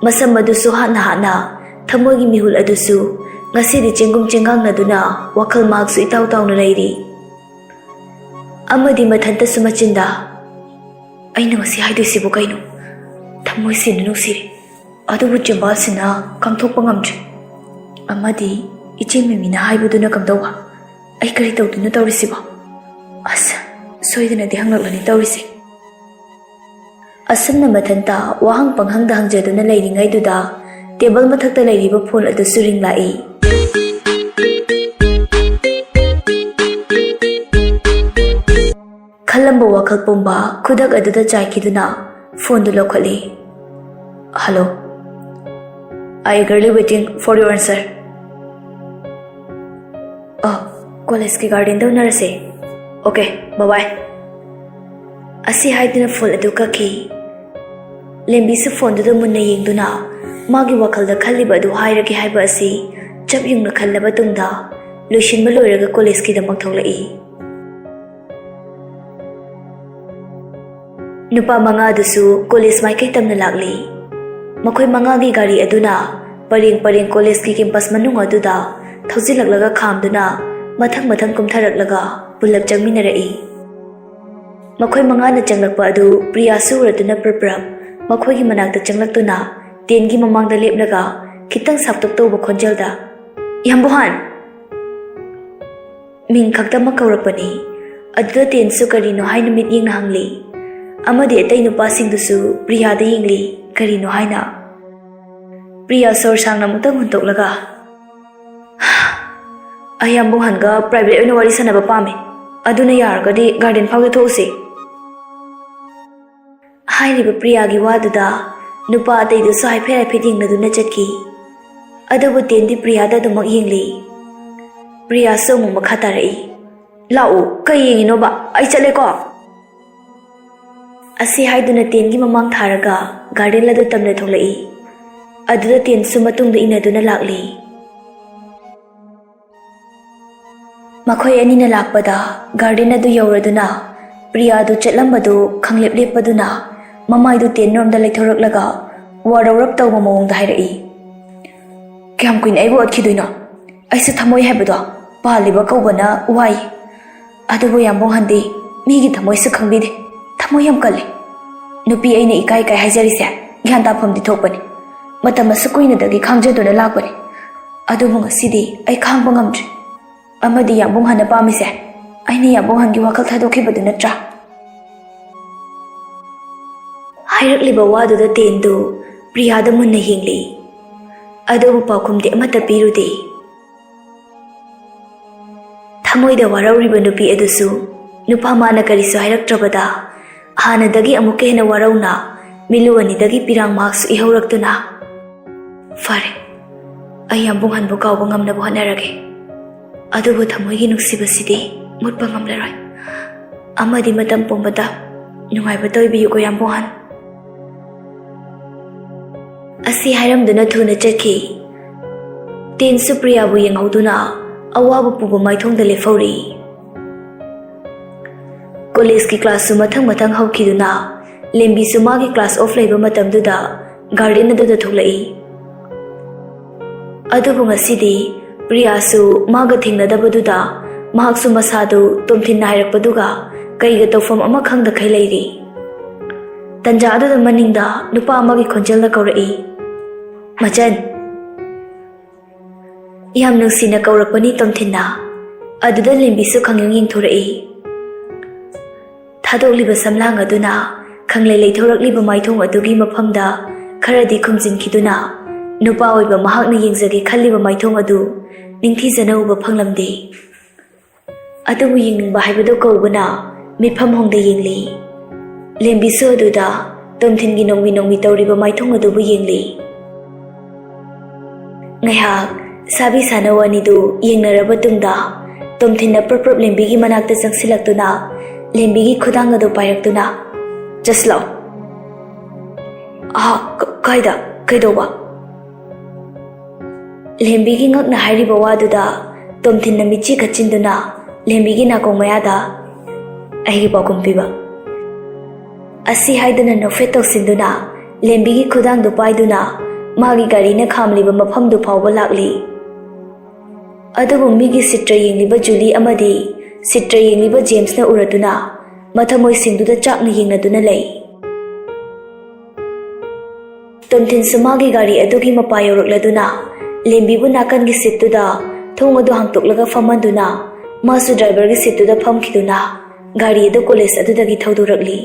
ꯃꯁꯝ ꯑꯗꯨꯁꯨ ꯍꯥꯠꯅ ꯍꯥꯠꯅ ꯊꯃꯣꯏꯒꯤ ꯃꯤꯍꯨꯜ ꯑꯗꯨꯁꯨ ꯉꯁꯤꯗꯤ ꯆꯦꯡꯒꯨꯝ ꯆꯦꯡꯒꯥꯡꯅꯗꯨꯅ ꯋꯥꯈꯜ ꯃꯍꯥꯛꯁꯨ ꯏꯇꯥꯎ ꯇꯥꯎꯅ ꯂꯩꯔꯤ꯫ ꯑꯃꯗꯤ ꯃꯊꯟꯇꯁꯨ ꯃꯆꯤꯟꯗ, "ꯑꯩꯅ ꯉꯁꯤ ꯍꯥꯏꯗꯣꯏꯁꯤꯕꯨ ꯀꯩꯅꯣ? ꯊꯃꯣꯏ ꯁꯦꯡꯅ ꯅꯨꯡꯁꯤꯔꯦ, ꯑꯗꯨꯕꯨ ꯆꯤꯝꯕꯥꯜꯁꯤꯅ ꯈꯪꯊꯣꯛꯄ ꯉꯝꯗ꯭ꯔꯦ꯫ ꯑꯃꯗꯤ ꯏꯆꯦ ꯃꯤꯃꯤꯅ ꯍꯥꯏꯕꯗꯨꯅ ꯀꯝꯗꯧꯕ? ꯑꯩ ꯀꯔꯤ ꯇꯧꯗꯣꯏꯅꯣ ꯇꯧꯔꯤꯁꯤꯕꯣ? ꯑꯁ, ꯁꯣꯏꯗꯅꯗꯤ ꯍꯪꯂꯛꯂꯅꯤ ꯇꯧꯔꯤꯁꯦ꯫" ꯑꯁꯨꯝꯅ ꯃꯊꯟꯇ ꯋꯥꯍꯪ ꯄꯪꯍꯪꯗ ꯍꯪꯖꯗꯨꯅ ꯂꯩꯔꯤꯉꯩꯗꯨꯗ ꯇꯦꯕꯜ ꯃꯊꯛꯇ ꯂꯩꯔꯤꯕ ꯐꯣꯟ ꯑꯗꯨꯁꯨ ꯔꯤꯡ ꯂꯥꯛꯏ꯫ ꯈꯜꯂꯝꯕ ꯋꯥꯈꯜ ꯄꯨꯝꯕ ꯈꯨꯗꯛ ꯑꯗꯨꯗ ꯆꯥꯏꯈꯤꯗꯨꯅ ꯐꯣꯟꯗꯨ ꯂꯧꯈꯠꯂꯤ꯫ "Hello, I eagerly waiting for your answer." "ꯑ, ꯀꯣꯂꯦꯖꯀꯤ ꯒꯥꯔꯗꯦꯟꯗ ꯎꯅꯔꯁꯦ꯫ Okay, bye bye." ꯑꯁꯤ ꯍꯥꯏꯗꯨꯅ ꯐꯣꯟ ꯑꯗꯨ ꯀꯛꯈꯤ꯫ ꯂꯦꯝꯕꯤꯁꯨ ꯐꯣꯟꯗꯨꯗ ꯃꯨꯟꯅ ꯌꯦꯡꯗꯨꯅ ꯃꯥꯒꯤ ꯋꯥꯈꯜꯗ ꯈꯜꯂꯤꯕ ꯑꯗꯨ ꯍꯥꯏꯔꯒꯦ ꯍꯥꯏꯕ ꯑꯁꯤ ꯆꯞ ꯌꯨꯡꯅ ꯈꯜꯂꯕ ꯇꯨꯡꯗ ꯂꯣꯏꯁꯤꯟꯕ ꯂꯣꯏꯔꯒ ꯀꯣꯂꯦꯖꯀꯤꯗꯃꯛ ꯊꯣꯛꯂꯛꯏ꯫ ꯅꯨꯄꯥ ꯃꯉꯥ ꯑꯗꯨꯁꯨ ꯀꯣꯂꯦꯖ ꯃꯥꯏꯀꯩ ꯇꯝꯅ ꯂꯥꯛꯂꯤ꯫ ꯃꯈꯣꯏ ꯃꯉꯥꯒꯤ ꯒꯥꯔꯤ ꯑꯗꯨꯅ ꯄꯔꯦꯡ ꯄꯔꯦꯡ ꯀꯣꯂꯦꯖꯀꯤ ꯀꯦꯝꯄꯁ ꯃꯅꯨꯡ ꯑꯗꯨꯗ ꯊꯧꯖꯤꯜꯂꯛꯂꯒ ꯈꯥꯝꯗꯨꯅ ꯃꯊꯪ ꯃꯊꯪ ꯀꯨꯝꯊꯔꯛꯂꯒ ꯄꯨꯂꯞ ꯆꯪꯃꯤꯟꯅꯔꯛꯏ꯫ ꯃꯈꯣꯏ ꯃꯉꯥꯅ ꯆꯪꯂꯛꯄ ꯑꯗꯨ ꯄ꯭ꯔꯤꯌꯥꯁꯨ ꯎꯔꯗꯨꯅ ꯄ꯭ꯔꯞ ꯄ꯭ꯔꯞ ꯃꯈꯣꯏꯒꯤ ꯃꯅꯥꯛꯇ ꯆꯪꯂꯛꯇꯨꯅ ꯇꯦꯟꯒꯤ ꯃꯃꯥꯡꯗ ꯂꯦꯞꯂꯒ ꯈꯤꯇꯪ ꯁꯥꯞꯇꯛ ꯇꯧꯕ ꯈꯣꯟꯖꯦꯜꯗ, "ꯌꯥꯝꯕꯨꯍꯥꯟ!" ꯃꯤꯡ ꯈꯛꯇꯃꯛ ꯀꯧꯔꯛꯄꯅꯤ꯫ ꯑꯗꯨꯗ ꯇꯦꯟꯁꯨ ꯀꯔꯤꯅꯣ ꯍꯥꯏꯅ ꯃꯤꯠꯌꯦꯡꯅ ꯍꯪꯂꯤ꯫ ꯑꯃꯗꯤ ꯑꯇꯩ ꯅꯨꯄꯥꯁꯤꯡꯗꯨꯁꯨ ꯄ꯭ꯔꯤꯌꯥꯗ ꯌꯦꯡꯂꯤ, ꯀꯔꯤꯅꯣ ꯍꯥꯏꯅ꯫ ꯄ꯭ꯔꯤꯌꯥ ꯁꯣꯔ ꯁꯥꯡꯅ ꯑꯃꯨꯛꯇꯪ ꯍꯨꯟꯇꯣꯛꯂꯒ, "ꯑꯩ ꯌꯥꯝꯕꯨꯡꯍꯟꯒ private ꯑꯣꯏꯅ ꯋꯥꯔꯤ ꯁꯥꯟꯅꯕ ꯄꯥꯝꯃꯦ꯫ ꯑꯗꯨꯅ ꯌꯥꯔꯒꯗꯤ garden ꯐꯥꯎꯗ ꯊꯣꯛꯎꯁꯤ꯫" ꯍꯥꯏꯔꯤꯕ ꯄ꯭ꯔꯤꯌꯥꯒꯤ ꯋꯥꯗꯨꯗ ꯅꯨꯄꯥ ꯑꯇꯩꯗꯨꯁꯨ ꯍꯥꯏꯐꯦꯠ ꯍꯥꯏꯐꯦꯠ ꯌꯦꯡꯅꯗꯨꯅ ꯆꯠꯈꯤ꯫ ꯑꯗꯨꯕꯨ ꯇꯦꯟꯗꯤ ꯄ꯭ꯔꯤꯌꯥꯗ ꯑꯗꯨꯃꯛ ꯌꯦꯡꯂꯤ꯫ ꯄ꯭ꯔꯤꯌꯥꯁꯨ ꯑꯃꯨꯛ ꯃꯈꯥ ꯇꯥꯔꯛꯏ, "ꯂꯥꯛꯎ, ꯀꯩ ꯌꯦꯡꯉꯤꯅꯣꯕ? ꯑꯩ ꯆꯠꯂꯦꯀꯣ꯫" ꯑꯁꯤ ꯍꯥꯏꯗꯨꯅ ꯇꯦꯟꯒꯤ ꯃꯃꯥꯡ ꯊꯥꯔꯒ garden ꯑꯗꯨ ꯇꯝꯅ ꯊꯣꯛꯂꯛꯏ꯫ ꯑꯗꯨꯗ ꯇꯦꯟꯁꯨ ꯃꯇꯨꯡꯗ ꯏꯟꯅꯗꯨꯅ ꯂꯥꯛꯂꯤ꯫ ꯃꯈꯣꯏ ꯑꯅꯤꯅ ꯂꯥꯛꯄꯗ garden ꯑꯗꯨ ꯌꯧꯔꯗꯨꯅ ꯄ꯭ꯔꯤꯌꯥꯗꯨ ꯆꯠꯂꯝꯕꯗꯨ ꯈꯪꯂꯦꯞ ꯂꯦꯞꯄꯗꯨꯅ ꯃꯃꯥꯏꯗꯨ ꯇꯦꯟꯔꯣꯝꯗ ꯂꯩꯊꯣꯔꯛꯂꯒ ꯋꯥꯔꯧꯔꯞ ꯇꯧꯕ ꯃꯑꯣꯡꯗ ꯍꯥꯏꯔꯛꯏ, "ꯀꯌꯥꯝ ꯀꯨꯏꯅ ꯑꯩꯕꯨ ꯑꯣꯠꯈꯤꯗꯣꯏꯅꯣ? ꯑꯩꯁꯨ ꯊꯃꯣꯏ ꯍꯥꯏꯕꯗꯣ ꯄꯥꯜꯂꯤꯕ ꯀꯧꯕꯅ ꯋꯥꯏ꯫ ꯑꯗꯨꯕꯨ ꯌꯥꯝꯕꯨꯡꯍꯟꯗꯤ ꯃꯤꯒꯤ ꯊꯃꯣꯏꯁꯨ ꯈꯪꯕꯤꯗꯦ꯫ ꯊꯃꯣꯏ ꯌꯥꯝ ꯀꯜꯂꯤ꯫ ꯅꯨꯄꯤ ꯑꯩꯅ ꯏꯀꯥꯏ ꯀꯥꯏ ꯍꯥꯏꯖꯔꯤꯁꯦ ꯒ꯭ꯌꯥꯟ ꯇꯥꯐꯝꯗꯤ ꯊꯣꯛꯄꯅꯤ꯫ ꯃꯇꯝ ꯑꯁꯨꯛ ꯀꯨꯏꯅꯗꯒꯤ ꯈꯥꯡꯖꯗꯨꯅ ꯂꯥꯛꯄꯅꯤ꯫ ꯑꯗꯨꯕꯨ ꯉꯁꯤꯗꯤ ꯑꯩ ꯈꯥꯡꯕ ꯉꯝꯗ꯭ꯔꯦ꯫ ꯑꯃꯗꯤ ꯌꯥꯝꯕꯨꯡꯍꯟꯅ ꯄꯥꯝꯃꯤꯁꯦ ꯑꯩꯅ ꯌꯥꯝꯕꯨꯡꯍꯟꯒꯤ ꯋꯥꯈꯜ ꯊꯥꯗꯣꯛꯈꯤꯕꯗꯨ ꯅꯠꯇ꯭ꯔꯥ?" ꯍꯥꯏꯔꯛꯂꯤꯕ ꯋꯥꯗꯨꯗ ꯇꯦꯟꯗꯨ ꯄ꯭ꯔꯤꯌꯥꯗ ꯃꯨꯟꯅ ꯌꯦꯡꯂꯤ꯫ ꯑꯗꯨꯕꯨ ꯄꯥꯎꯈꯨꯝꯗꯤ ꯑꯃꯠꯇ ꯄꯤꯔꯨꯗꯦ꯫ ꯊꯃꯣꯏꯗ ꯋꯥꯔꯧꯔꯤꯕ ꯅꯨꯄꯤ ꯑꯗꯨꯁꯨ ꯅꯨꯄꯥ ꯃꯥꯅ ꯀꯔꯤꯁꯨ ꯍꯥꯏꯔꯛꯇ꯭ꯔꯕꯗ ꯍꯥꯟꯅꯗꯒꯤ ꯑꯃꯨꯛꯀ ꯍꯦꯟꯅ ꯋꯥꯔꯧꯅ ꯃꯤꯠꯂꯨ ꯑꯅꯤꯗꯒꯤ ꯄꯤꯔꯥꯡ ꯃꯍꯥꯛꯁꯨ ꯏꯍꯧꯔꯛꯇꯨꯅ, "ꯐꯔꯦ, ꯑꯩ ꯌꯥꯝꯕꯨꯡꯍꯟꯕꯨ ꯀꯥꯎꯕ ꯉꯝꯅꯕ ꯍꯣꯠꯅꯔꯒꯦ꯫ ꯑꯗꯨꯕꯨ ꯊꯃꯣꯏꯒꯤ ꯅꯨꯡꯁꯤꯕꯁꯤꯗꯤ ꯃꯨꯠꯄ ꯉꯝꯂꯔꯣꯏ꯫ ꯑꯃꯗꯤ ꯃꯇꯝ ꯄꯨꯝꯕꯗ ꯅꯨꯡꯉꯥꯏꯕ ꯇꯧꯕꯤꯌꯨꯀꯣ ꯌꯥꯝꯕꯨꯡꯍꯟ꯫" ꯑꯁꯤ ꯍꯥꯏꯔꯝꯗꯨꯅ ꯊꯨꯅ ꯆꯠꯈꯤ꯫ ꯇꯦꯟꯁꯨ ꯄ꯭ꯔꯤꯌꯥꯕꯨ ꯌꯦꯡꯍꯧꯗꯨꯅ ꯑꯋꯥꯕ ꯄꯨꯕ ꯃꯥꯏꯊꯣꯡꯗ ꯂꯦꯞꯍꯧꯔꯤ꯫ ꯀꯣꯂꯦꯖꯀꯤ ꯀ꯭ꯂꯥꯁꯁꯨ ꯃꯊꯪ ꯃꯊꯪ ꯍꯧꯈꯤꯗꯨꯅ ꯂꯦꯝꯕꯤꯁꯨ ꯃꯥꯒꯤ ꯀ꯭ꯂꯥꯁ ꯑꯣꯐ ꯂꯩꯕ ꯃꯇꯝꯗꯨꯗ ꯒꯥꯔꯗꯦꯟ ꯑꯗꯨꯗ ꯊꯣꯛꯂꯛꯏ꯫ ꯑꯗꯨꯕꯨ ꯉꯁꯤꯗꯤ ꯄ꯭ꯔꯤꯌꯥꯁꯨ ꯃꯥꯒ ꯊꯦꯡꯅꯗꯕꯗꯨꯗ ꯃꯍꯥꯛꯁꯨ ꯃꯁꯥꯗꯨ ꯇꯣꯝꯊꯤꯟꯅ ꯍꯥꯏꯔꯛꯄꯗꯨꯒ ꯀꯩꯒ ꯇꯧꯐꯝ ꯑꯃ ꯈꯪꯗꯈꯩ ꯂꯩꯔꯤ꯫ ꯇꯟꯖꯥ ꯑꯗꯨꯗ ꯃꯅꯤꯡꯗ ꯅꯨꯄꯥ ꯑꯃꯒꯤ ꯈꯣꯟꯖꯦꯜꯅ ꯀꯧꯔꯛꯏ, "ꯃꯆꯟ!" ꯌꯥꯝ ꯅꯨꯡꯁꯤꯅ ꯀꯧꯔꯛꯄꯅꯤ ꯇꯣꯝꯊꯤꯟꯅ꯫ ꯑꯗꯨꯗ ꯂꯦꯝꯕꯤꯁꯨ ꯈꯪꯌꯦꯡ ꯌꯦꯡꯊꯣꯔꯛꯏ꯫ ꯊꯥꯗꯣꯛꯂꯤꯕ ꯁꯝꯂꯥꯡ ꯑꯗꯨꯅ ꯈꯪꯂꯩ ꯂꯩꯊꯣꯔꯛꯂꯤꯕ ꯃꯥꯏꯊꯣꯡ ꯑꯗꯨꯒꯤ ꯃꯐꯝꯗ ꯈꯔꯗꯤ ꯈꯨꯝꯖꯤꯟꯈꯤꯗꯨꯅ, ꯅꯨꯄꯥ ꯑꯣꯏꯕ ꯃꯍꯥꯛꯅ ꯌꯦꯡꯖꯒꯦ ꯈꯜꯂꯤꯕ ꯃꯥꯏꯊꯣꯡ ꯑꯗꯨ ꯅꯤꯡꯊꯤꯖꯅ ꯎꯕ ꯐꯪꯂꯝꯗꯦ꯫ ꯑꯗꯨꯕꯨ ꯌꯦꯡꯅꯤꯡꯕ ꯍꯥꯏꯕꯗꯨ ꯀꯧꯕꯅ ꯃꯤꯠꯐꯝ ꯍꯣꯡꯗ ꯌꯦꯡꯂꯤ꯫ ꯂꯦꯝꯕꯤꯁꯨ ꯑꯗꯨꯗ ꯇꯣꯝꯊꯤꯟꯒꯤ ꯅꯣꯡꯃꯤ ꯅꯣꯡꯃꯤ ꯇꯧꯔꯤꯕ ꯃꯥꯏꯊꯣꯡ ꯑꯗꯨꯕꯨ ꯌꯦꯡꯂꯤ꯫ ꯉꯥꯏꯍꯥꯛ ꯁꯥꯕꯤ ꯁꯥꯅꯧ ꯑꯅꯤꯗꯨ ꯌꯦꯡꯅꯔꯕ ꯇꯨꯡꯗ, ꯇꯣꯝꯊꯤꯟꯅ ꯄ꯭ꯔꯞ ꯄ꯭ꯔꯞ ꯂꯦꯝꯕꯤꯒꯤ ꯃꯅꯥꯛꯇ ꯆꯪꯁꯤꯜꯂꯛꯇꯨꯅ, ꯂꯦꯝꯕꯤꯒꯤ ꯈꯨꯗꯥꯡ ꯑꯗꯨ ꯄꯥꯏꯔꯛꯇꯨꯅ, "ꯆꯠꯁꯤꯜꯂꯛꯑꯣ!" "ꯑꯍꯥ, ꯀ-, ꯀꯥꯏꯗ? ꯀꯩꯗꯧꯕ?" ꯂꯦꯝꯕꯤꯒꯤ ꯉꯛꯅ ꯍꯥꯏꯔꯤꯕ ꯋꯥꯗꯨꯗ ꯇꯣꯝꯊꯤꯟꯅ ꯃꯤꯠꯆꯤ ꯈꯠꯆꯤꯟꯗꯨꯅ ꯂꯦꯝꯕꯤꯒꯤ ꯅꯥꯀꯣꯡ ꯃꯌꯥꯗ, "ꯑꯩꯒꯤ ꯄꯥꯎꯈꯨꯝ ꯄꯤꯕ" ꯑꯁꯤ ꯍꯥꯏꯗꯨꯅ ꯅꯣꯛꯐꯦꯠ ꯇꯧꯁꯤꯟꯗꯨꯅ ꯂꯦꯝꯕꯤꯒꯤ ꯈꯨꯗꯥꯡꯗꯨ ꯄꯥꯏꯗꯨꯅ ꯃꯥꯒꯤ ꯒꯥꯔꯤꯅ ꯈꯥꯝꯂꯤꯕ ꯃꯐꯝꯗꯨ ꯐꯥꯎꯕ ꯂꯥꯛꯂꯤ꯫ ꯑꯗꯨꯕꯨ ꯃꯤꯒꯤ ꯁꯤꯇ꯭ꯔ ꯌꯦꯡꯂꯤꯕ ꯖꯨꯂꯤ ꯑꯃꯗꯤ ꯁꯤꯇ꯭ꯔ ꯌꯦꯡꯂꯤꯕ ꯖꯦꯝꯁꯅ ꯎꯔꯗꯨꯅ ꯃꯊꯃꯣꯏꯁꯤꯡꯗꯨꯗ ꯆꯥꯛꯅ ꯌꯦꯡꯅꯗꯨꯅ ꯂꯩ꯫ ꯇꯣꯝꯊꯤꯟꯁꯨ ꯃꯥꯒꯤ ꯒꯥꯔꯤ ꯑꯗꯨꯒꯤ ꯃꯄꯥ ꯌꯧꯔꯛꯂꯗꯨꯅ ꯂꯦꯝꯕꯤꯕꯨ ꯅꯥꯀꯟꯒꯤ ꯁꯤꯠꯇꯨꯗ ꯊꯣꯡ ꯑꯗꯨ ꯍꯥꯡꯇꯣꯛꯂꯒ ꯐꯝꯍꯟꯗꯨꯅ ꯃꯥꯁꯨ ꯗ꯭ꯔꯥꯏꯚꯔꯒꯤ ꯁꯤꯠꯇꯨꯗ ꯐꯝꯈꯤꯗꯨꯅ ꯒꯥꯔꯤ ꯑꯗꯨ ꯀꯣꯂꯦꯖ ꯑꯗꯨꯗꯒꯤ ꯊꯧꯗꯣꯔꯛꯂꯤ꯫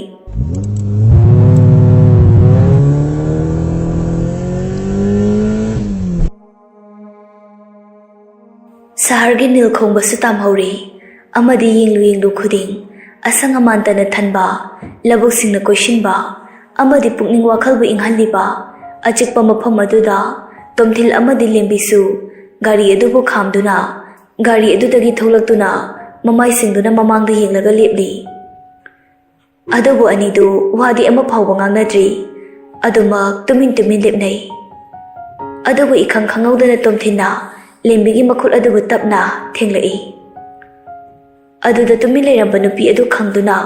ꯁꯍꯔꯒꯤ ꯅꯤꯜ ꯈꯣꯡꯕꯁꯨ ꯇꯥꯝꯍꯧꯔꯤ, ꯑꯃꯗꯤ ꯌꯦꯡꯂꯨ ꯌꯦꯡꯂꯨ ꯈꯨꯗꯤꯡ ꯑꯁꯪ ꯑꯃꯥꯟꯇꯅ ꯊꯟꯕ, ꯂꯧꯕꯨꯛꯁꯤꯡꯅ ꯀꯣꯏꯁꯤꯟꯕ ꯑꯃꯗꯤ ꯄꯨꯛꯅꯤꯡ ꯋꯥꯈꯜꯕꯨ ꯏꯪꯍꯜꯂꯤꯕ ꯑꯆꯤꯛꯄ ꯃꯐꯝ ꯑꯗꯨꯗ ꯇꯣꯝꯊꯤꯜ ꯑꯃꯗꯤ ꯂꯦꯝꯕꯤꯁꯨ ꯒꯥꯔꯤ ꯑꯗꯨꯕꯨ ꯈꯥꯝꯗꯨꯅ ꯒꯥꯔꯤ ꯑꯗꯨꯗꯒꯤ ꯊꯣꯛꯂꯛꯇꯨꯅ ꯃꯃꯥꯏꯁꯤꯡꯗꯨꯅ ꯃꯃꯥꯡꯗ ꯌꯦꯡꯂꯒ ꯂꯦꯞꯂꯤ꯫ ꯑꯗꯨꯕꯨ ꯑꯅꯤꯗꯨ ꯋꯥꯗꯤ ꯑꯃ ꯐꯥꯎꯕ ꯉꯥꯡꯅꯗ꯭ꯔꯤ꯫ ꯑꯗꯨꯃꯛ ꯇꯨꯃꯤꯟ ꯇꯨꯃꯤꯟ ꯂꯦꯞꯅꯩ꯫ ꯑꯗꯨꯕꯨ ꯏꯈꯪ ꯈꯪꯍꯧꯗꯅ ꯇꯣꯝꯊꯤꯟꯅ ꯂꯦꯝꯕꯤꯒꯤ ꯃꯈꯨꯠ ꯑꯗꯨꯕꯨ ꯇꯞꯅ ꯊꯦꯡꯂꯛꯏ꯫ ꯑꯗꯨꯗ ꯇꯨꯃꯤꯟ ꯂꯩꯔꯝꯕ ꯅꯨꯄꯤ ꯑꯗꯨ ꯈꯪꯗꯨꯅ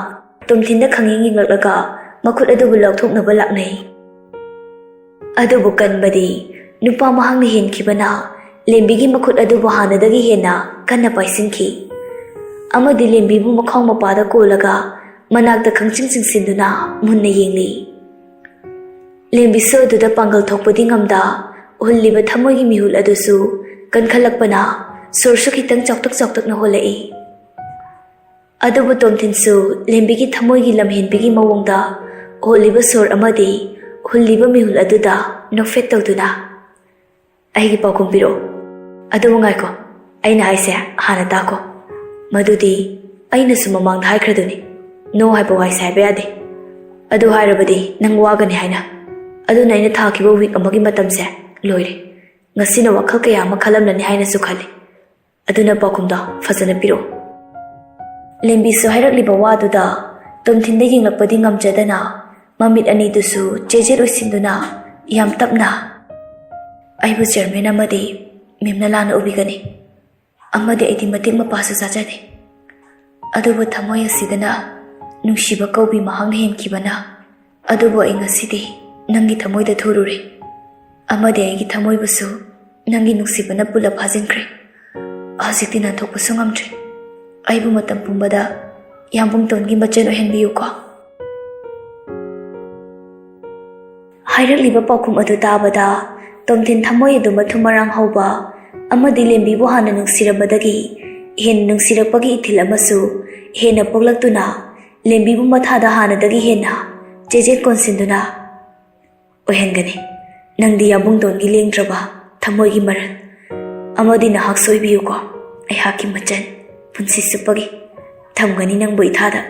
ꯇꯣꯝꯊꯤꯟꯗ ꯈꯪꯌꯦꯡ ꯌꯦꯡꯂꯛꯂꯒ ꯃꯈꯨꯠ ꯑꯗꯨꯕꯨ ꯂꯧꯊꯣꯛꯅꯕ ꯂꯥꯛꯅꯩ꯫ ꯑꯗꯨꯕꯨ ꯀꯟꯕꯗꯤ ꯅꯨꯄꯥ ꯃꯍꯥꯛꯅ ꯍꯦꯟꯈꯤꯕꯅ ꯂꯦꯝꯕꯤꯒꯤ ꯃꯈꯨꯠ ꯑꯗꯨꯕꯨ ꯍꯥꯟꯅꯗꯒꯤ ꯍꯦꯟꯅ ꯀꯟꯅ ꯄꯥꯏꯁꯤꯟꯈꯤ꯫ ꯑꯃꯗꯤ ꯂꯦꯝꯕꯤꯕꯨ ꯃꯈ꯭ꯋꯥꯡ ꯃꯄꯥꯗ ꯀꯣꯜꯂꯒ ꯃꯅꯥꯛꯇ ꯈꯪꯆꯤꯡ ꯆꯤꯡꯁꯤꯟꯗꯨꯅ ꯃꯨꯟꯅ ꯌꯦꯡꯂꯤ꯫ ꯂꯦꯝꯕꯤꯁꯨ ꯑꯗꯨꯗ ꯄꯥꯡꯒꯜ ꯊꯣꯛꯄꯗꯤ ꯉꯝꯗ, ꯍꯨꯜꯂꯤꯕ ꯊꯃꯣꯏꯒꯤ ꯃꯤꯍꯨꯜ ꯑꯗꯨꯁꯨ ꯀꯟꯈꯠꯂꯛꯄꯅ ꯁꯣꯔꯁꯨ ꯈꯤꯇꯪ ꯆꯥꯎꯇꯛ ꯆꯥꯎꯇꯛꯅ ꯍꯣꯜꯂꯛꯏ꯫ ꯑꯗꯨꯕꯨ ꯇꯣꯝꯊꯤꯟꯁꯨ ꯂꯦꯝꯕꯤꯒꯤ ꯊꯃꯣꯏꯒꯤ ꯂꯝꯍꯦꯟꯕꯤꯒꯤ ꯃꯑꯣꯡꯗ ꯍꯣꯜꯂꯤꯕ ꯁꯣꯔ ꯑꯃꯗꯤ ꯍꯨꯜꯂꯤꯕ ꯃꯤꯍꯨꯜ ꯑꯗꯨꯗ ꯅꯣꯛꯐꯦꯠ ꯇꯧꯗꯨꯅ, "ꯑꯩꯒꯤ ꯄꯥꯎꯈꯨꯝ ꯄꯤꯔꯛꯑꯣ꯫ ꯑꯗꯨꯕꯨ ꯉꯥꯏꯈꯣ, ꯑꯩꯅ ꯍꯥꯏꯁꯦ ꯍꯥꯟꯅ ꯇꯥꯈꯣ꯫ ꯃꯗꯨꯗꯤ ꯑꯩꯅꯁꯨ ꯃꯃꯥꯡꯗ ꯍꯥꯏꯈ꯭ꯔꯗꯨꯅꯤ, no ꯍꯥꯏꯕ ꯋꯥꯍꯩꯁꯦ ꯍꯥꯏꯕ ꯌꯥꯗꯦ꯫ ꯑꯗꯨ ꯍꯥꯏꯔꯕꯗꯤ ꯅꯪ ꯋꯥꯒꯅꯤ ꯍꯥꯏꯅ꯫ ꯑꯗꯨꯅ ꯑꯩꯅ ꯊꯥꯈꯤꯕ ꯋꯤꯛ ꯑꯃꯒꯤ ꯃꯇꯝꯁꯦ ꯂꯣꯏꯔꯦ꯫ ꯉꯁꯤꯅ ꯋꯥꯈꯜ ꯀꯌꯥ ꯑꯃ ꯈꯜꯂꯝꯂꯅꯤ ꯍꯥꯏꯅꯁꯨ ꯈꯜꯂꯤ꯫ ꯑꯗꯨꯅ ꯄꯥꯎꯈꯨꯝꯗꯣ ꯐꯖꯅ ꯄꯤꯔꯛꯑꯣ꯫" ꯂꯦꯝꯕꯤꯁꯨ ꯍꯥꯏꯔꯛꯂꯤꯕ ꯋꯥꯗꯨꯗ ꯇꯣꯝꯊꯤꯟꯗ ꯌꯦꯡꯂꯛꯄꯗꯤ ꯉꯝꯖꯗꯅ, ꯃꯃꯤꯠ ꯑꯅꯤꯗꯨꯁꯨ ꯆꯦꯖꯦꯠ ꯑꯣꯏꯁꯤꯟꯗꯨꯅ ꯌꯥꯝ ꯇꯞꯅ, "ꯑꯩꯕꯨ ꯆꯤꯌꯔꯃꯦꯟ ꯑꯃꯗꯤ ꯃꯦꯝꯅ ꯂꯥꯟꯅ ꯎꯕꯤꯒꯅꯤ, ꯑꯃꯗꯤ ꯑꯩꯗꯤ ꯃꯇꯤꯛ ꯃꯄꯥꯁꯨ ꯆꯥꯖꯗꯦ꯫ ꯑꯗꯨꯕꯨ ꯊꯃꯣꯏ ꯑꯁꯤꯗꯅ ꯅꯨꯡꯁꯤꯕ ꯀꯧꯕꯤ ꯃꯍꯥꯛꯅ ꯍꯦꯟꯈꯤꯕꯅ꯫ ꯑꯗꯨꯕꯨ ꯑꯩ ꯉꯁꯤꯗꯤ ꯅꯪꯒꯤ ꯊꯃꯣꯏꯗ ꯊꯨꯔꯨꯔꯦ, ꯑꯃꯗꯤ ꯑꯩꯒꯤ ꯊꯃꯣꯏꯕꯨꯁꯨ ꯅꯪꯒꯤ ꯅꯨꯡꯁꯤꯕꯅ ꯄꯨꯜꯂꯞ ꯐꯥꯖꯤꯟꯈ꯭ꯔꯦ꯫ ꯍꯧꯖꯤꯛꯇꯤ ꯅꯥꯟꯊꯣꯛꯄꯁꯨ ꯉꯝꯗ꯭ꯔꯦ꯫ ꯑꯩꯕꯨ ꯃꯇꯝ ꯄꯨꯝꯕꯗ ꯌꯥꯝꯕꯨꯡꯇꯣꯟꯒꯤ ꯃꯆꯟ ꯑꯣꯏꯍꯟꯕꯤꯌꯨꯀꯣ꯫" ꯍꯥꯏꯔꯛꯂꯤꯕ ꯄꯥꯎꯈꯨꯝ ꯑꯗꯨ ꯇꯥꯕꯗ ꯇꯣꯝꯊꯤꯟ ꯊꯃꯣꯏ ꯑꯗꯨ ꯃꯊꯨꯝ ꯃꯔꯥꯡ ꯍꯧꯕ ꯑꯃꯗꯤ ꯂꯦꯝꯕꯤꯕꯨ ꯍꯥꯟꯅ ꯅꯨꯡꯁꯤꯔꯝꯕꯗꯒꯤ ꯍꯦꯟꯅ ꯅꯨꯡꯁꯤꯔꯛꯄꯒꯤ ꯏꯊꯤꯜ ꯑꯃꯁꯨ ꯍꯦꯟꯅ ꯄꯣꯛꯂꯛꯇꯨꯅ, ꯂꯦꯝꯕꯤꯕꯨ ꯃꯊꯥꯗ ꯍꯥꯟꯅꯗꯒꯤ ꯍꯦꯟꯅ ꯆꯦꯖꯦꯠ ꯀꯣꯟꯁꯤꯟꯗꯨꯅ, "ꯑꯣꯏꯍꯟꯒꯅꯤ꯫ ꯅꯪꯗꯤ ꯌꯥꯝꯕꯨꯡꯗꯣꯟꯒꯤ ꯂꯦꯡꯗ꯭ꯔꯕ ꯊꯃꯣꯏꯒꯤ ꯃꯔꯜ ꯑꯃꯗꯤ ꯅꯍꯥꯛꯁꯨ ꯑꯣꯏꯕꯤꯌꯨꯀꯣ, ꯑꯩꯍꯥꯛꯀꯤ ꯃꯆꯟ, ꯄꯨꯟꯁꯤ ꯆꯨꯞꯄꯒꯤ꯫ ꯊꯝꯒꯅꯤ ꯅꯪꯕꯨ ꯏꯊꯥꯗ,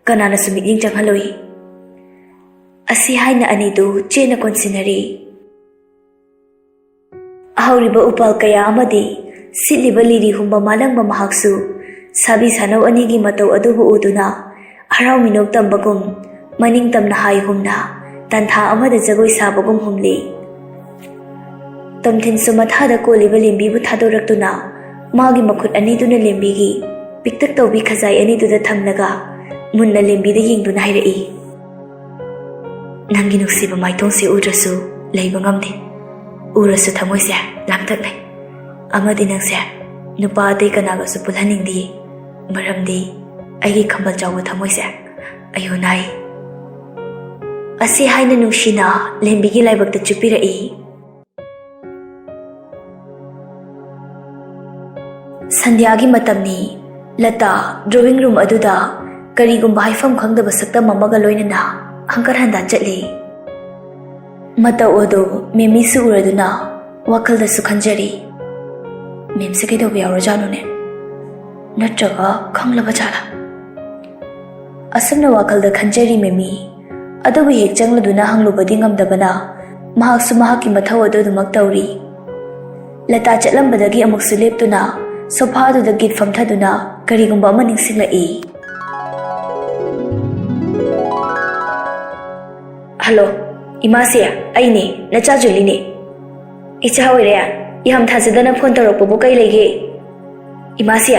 ꯀꯅꯥꯅꯁꯨ ꯃꯤꯠꯌꯦꯡ ꯆꯪꯍꯜꯂꯣꯏ꯫" ꯑꯁꯤ ꯍꯥꯏꯅ ꯑꯅꯤꯗꯨ ꯆꯦꯠꯅ ꯀꯣꯟꯁꯤꯟꯅꯔꯤ꯫ ꯍꯧꯔꯤꯕ ꯎꯄꯥꯜ ꯀꯌꯥ ꯑꯃꯗꯤ ꯁꯤꯠꯂꯤꯕ ꯂꯤꯔꯤ ꯍꯨꯝꯕ ꯃꯥꯂꯪꯕ ꯃꯍꯥꯛꯁꯨ ꯁꯥꯕꯤ ꯁꯥꯅꯧ ꯑꯅꯤꯒꯤ ꯃꯇꯧ ꯑꯗꯨꯕꯨ ꯎꯗꯨꯅ ꯍꯔꯥꯎ ꯃꯤꯅꯣꯛ ꯇꯝꯕꯒꯨꯝ, ꯃꯅꯤꯡ ꯇꯝꯅ ꯍꯥꯏ ꯍꯨꯝꯅ ꯇꯥꯟꯊꯥ ꯑꯃꯗ ꯖꯒꯣꯏ ꯁꯥꯕꯒꯨꯝ ꯍꯨꯝꯂꯤ꯫ ꯇꯣꯝꯊꯤꯟꯁꯨ ꯃꯊꯥꯗ ꯀꯣꯜꯂꯤꯕ ꯂꯦꯝꯕꯤꯕꯨ ꯊꯥꯗꯣꯔꯛꯇꯨꯅ ꯃꯥꯒꯤ ꯃꯈꯨꯠ ꯑꯅꯤꯗꯨꯅ ꯂꯦꯝꯕꯤꯒꯤ ꯄꯤꯛꯇꯛ ꯇꯧꯕꯤ ꯈꯖꯥꯏ ꯑꯅꯤꯗꯨꯗ ꯊꯝꯂꯒ ꯃꯨꯟꯅ ꯂꯦꯝꯕꯤꯗ ꯌꯦꯡꯗꯨꯅ ꯍꯥꯏꯔꯛꯏ, "ꯅꯪꯒꯤ ꯅꯨꯡꯁꯤꯕ ꯃꯥꯏꯊꯣꯡꯁꯦ ꯎꯗ꯭ꯔꯁꯨ ꯂꯩꯕ ꯉꯝꯗꯦ꯫ ꯎꯔꯁꯨ ꯊꯃꯣꯏꯁꯦ ꯂꯥꯡꯇꯛꯅꯩ꯫ ꯑꯃꯗꯤ ꯅꯪꯁꯦ ꯅꯨꯄꯥ ꯑꯇꯩ ꯀꯅꯥꯒꯁꯨ ꯄꯨꯜꯍꯟꯅꯤꯡꯗꯦ꯫ ꯃꯔꯝꯗꯤ ꯑꯩꯒꯤ ꯈꯝꯕꯜ ꯆꯥꯎꯕ ꯊꯃꯣꯏꯁꯦ ꯑꯌꯣ ꯅꯥꯏ꯫ ꯑꯁꯤ ꯍꯥꯏꯅ ꯅꯨꯡꯁꯤꯅ ꯂꯦꯝꯕꯤꯒꯤ ꯂꯥꯏꯕꯛꯇ ꯆꯨꯞꯄꯤꯔꯛꯏ꯫ ꯁꯟꯙ꯭ꯌꯥꯒꯤ ꯃꯇꯝꯅꯤ꯫ ꯂꯇꯥ drawing room ꯑꯗꯨꯗ ꯀꯔꯤꯒꯨꯝꯕ ꯍꯥꯏꯐꯝ ꯈꯪꯗꯕ ꯁꯛꯇꯝ ꯑꯃꯒ ꯂꯣꯏꯅꯅ ꯍꯪꯒꯠ ꯍꯟꯗꯥ ꯆꯠꯂꯤ꯫ ꯃꯇꯧ ꯑꯗꯨ ꯃꯦꯃꯤꯁꯨ ꯎꯔꯗꯨꯅ ꯋꯥꯈꯜꯗꯁꯨ ꯈꯟꯖꯔꯤ, "ꯃꯦꯝꯁꯦ ꯀꯩꯗꯧꯕ ꯌꯥꯎꯔꯖꯥꯠꯅꯣꯅꯦ? ꯅꯠꯇ꯭ꯔꯒ ꯈꯪꯂꯕ ꯖꯥꯠꯂꯥ?" ꯑꯁꯨꯝꯅ ꯋꯥꯈꯜꯗ ꯈꯟꯖꯔꯤ ꯃꯦꯃꯤ꯫ ꯑꯗꯨꯕꯨ ꯍꯦꯛ ꯆꯪꯂꯗꯨꯅ ꯍꯪꯂꯨꯕꯗꯤ ꯉꯝꯗꯕꯅ ꯃꯍꯥꯛꯁꯨ ꯃꯍꯥꯛꯀꯤ ꯃꯊꯧ ꯑꯗꯨ ꯑꯗꯨꯃꯛ ꯇꯧꯔꯤ꯫ ꯂꯇꯥ ꯆꯠꯂꯝꯕꯗꯒꯤ ꯑꯃꯨꯛꯁꯨ ꯂꯦꯞꯇꯨꯅ ꯁꯣꯐꯥ ꯑꯗꯨꯗ ꯒꯤꯠ ꯐꯝꯊꯗꯨꯅ ꯀꯔꯤꯒꯨꯝꯕ ꯑꯃ ꯅꯤꯡꯁꯤꯡꯂꯛꯏ꯫ "ꯍꯜꯂꯣ, ꯏꯃꯥꯁꯦ, ꯑꯩꯅꯦ, ꯅꯆꯥ ꯖꯨꯂꯤꯅꯦ꯫ ꯏꯆꯥ ꯑꯣꯏꯔꯦ, ꯌꯥꯝ ꯊꯥꯖꯗꯅ ꯐꯣꯟ ꯇꯧꯔꯛꯄꯕꯨ ꯀꯩ ꯂꯩꯒꯦ?" "ꯏꯃꯥꯁꯦ,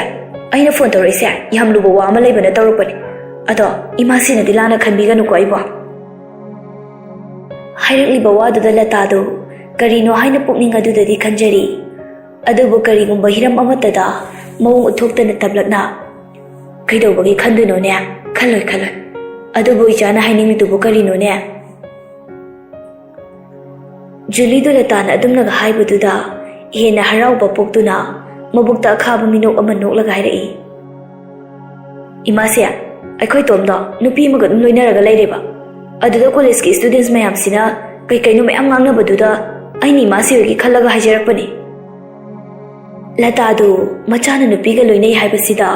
ꯑꯩꯅ ꯐꯣꯟ ꯇꯧꯔꯛꯏꯁꯦ ꯌꯥꯝ ꯂꯨꯕ ꯋꯥ ꯑꯃ ꯂꯩꯕꯅ ꯇꯧꯔꯛꯄꯅꯦ꯫ ꯑꯗꯣ ꯏꯃꯥꯁꯤꯅꯗꯤ ꯂꯥꯟꯅ ꯈꯟꯕꯤꯒꯅꯨꯀꯣ ꯑꯩꯕꯣ꯫" ꯍꯥꯏꯔꯛꯂꯤꯕ ꯋꯥꯗꯨꯗ ꯂꯇꯥꯗꯨ ꯀꯔꯤꯅꯣ ꯍꯥꯏꯅ ꯄꯨꯛꯅꯤꯡ ꯑꯗꯨꯗꯗꯤ ꯈꯟꯖꯔꯤ꯫ ꯑꯗꯨꯕꯨ ꯀꯔꯤꯒꯨꯝꯕ ꯍꯤꯔꯝ ꯑꯃꯠꯇꯗ ꯃꯑꯣꯡ ꯎꯠꯊꯣꯛꯇꯅ ꯇꯞꯂꯛꯅ, "ꯀꯩꯗꯧꯕꯒꯤ ꯈꯟꯗꯣꯏꯅꯣꯅꯦ? ꯈꯜꯂꯣꯏ, ꯈꯜꯂꯣꯏ꯫ ꯑꯗꯨꯕꯨ ꯏꯆꯥꯅ ꯍꯥꯏꯅꯤꯡꯂꯤꯗꯨꯕꯨ ꯀꯔꯤꯅꯣꯅꯦ?" ꯖꯨꯂꯤꯗꯨ ꯂꯇꯥꯅ ꯑꯗꯨꯝꯅꯒ ꯍꯥꯏꯕꯗꯨꯗ ꯍꯦꯟꯅ ꯍꯔꯥꯎꯕ ꯄꯣꯛꯇꯨꯅ ꯃꯕꯨꯛꯇ ꯑꯈꯥꯕ ꯃꯤꯅꯣꯛ ꯑꯃ ꯅꯣꯛꯂꯒ ꯍꯥꯏꯔꯛꯏ, "ꯏꯃꯥꯁꯦ, ꯑꯩꯈꯣꯏ ꯇꯣꯝꯗꯣ ꯅꯨꯄꯤ ꯑꯃꯒ ꯑꯗꯨꯝ ꯂꯣꯏꯅꯔꯒ ꯂꯩꯔꯦꯕ꯫ ꯑꯗꯨꯗ ꯀꯣꯂꯦꯖꯀꯤ students ꯃꯌꯥꯝꯁꯤꯅ ꯀꯩ ꯀꯩꯅꯣ ꯃꯌꯥꯝ ꯉꯥꯡꯅꯕꯗꯨꯗ ꯑꯩꯅ ꯏꯃꯥꯁꯤ ꯍꯣꯏꯒꯤ ꯈꯜꯂꯒ ꯍꯥꯏꯖꯔꯛꯄꯅꯤ꯫" ꯂꯇꯥꯗꯨ ꯃꯆꯥꯅ ꯅꯨꯄꯤꯒ ꯂꯣꯏꯅꯩ ꯍꯥꯏꯕꯁꯤꯗ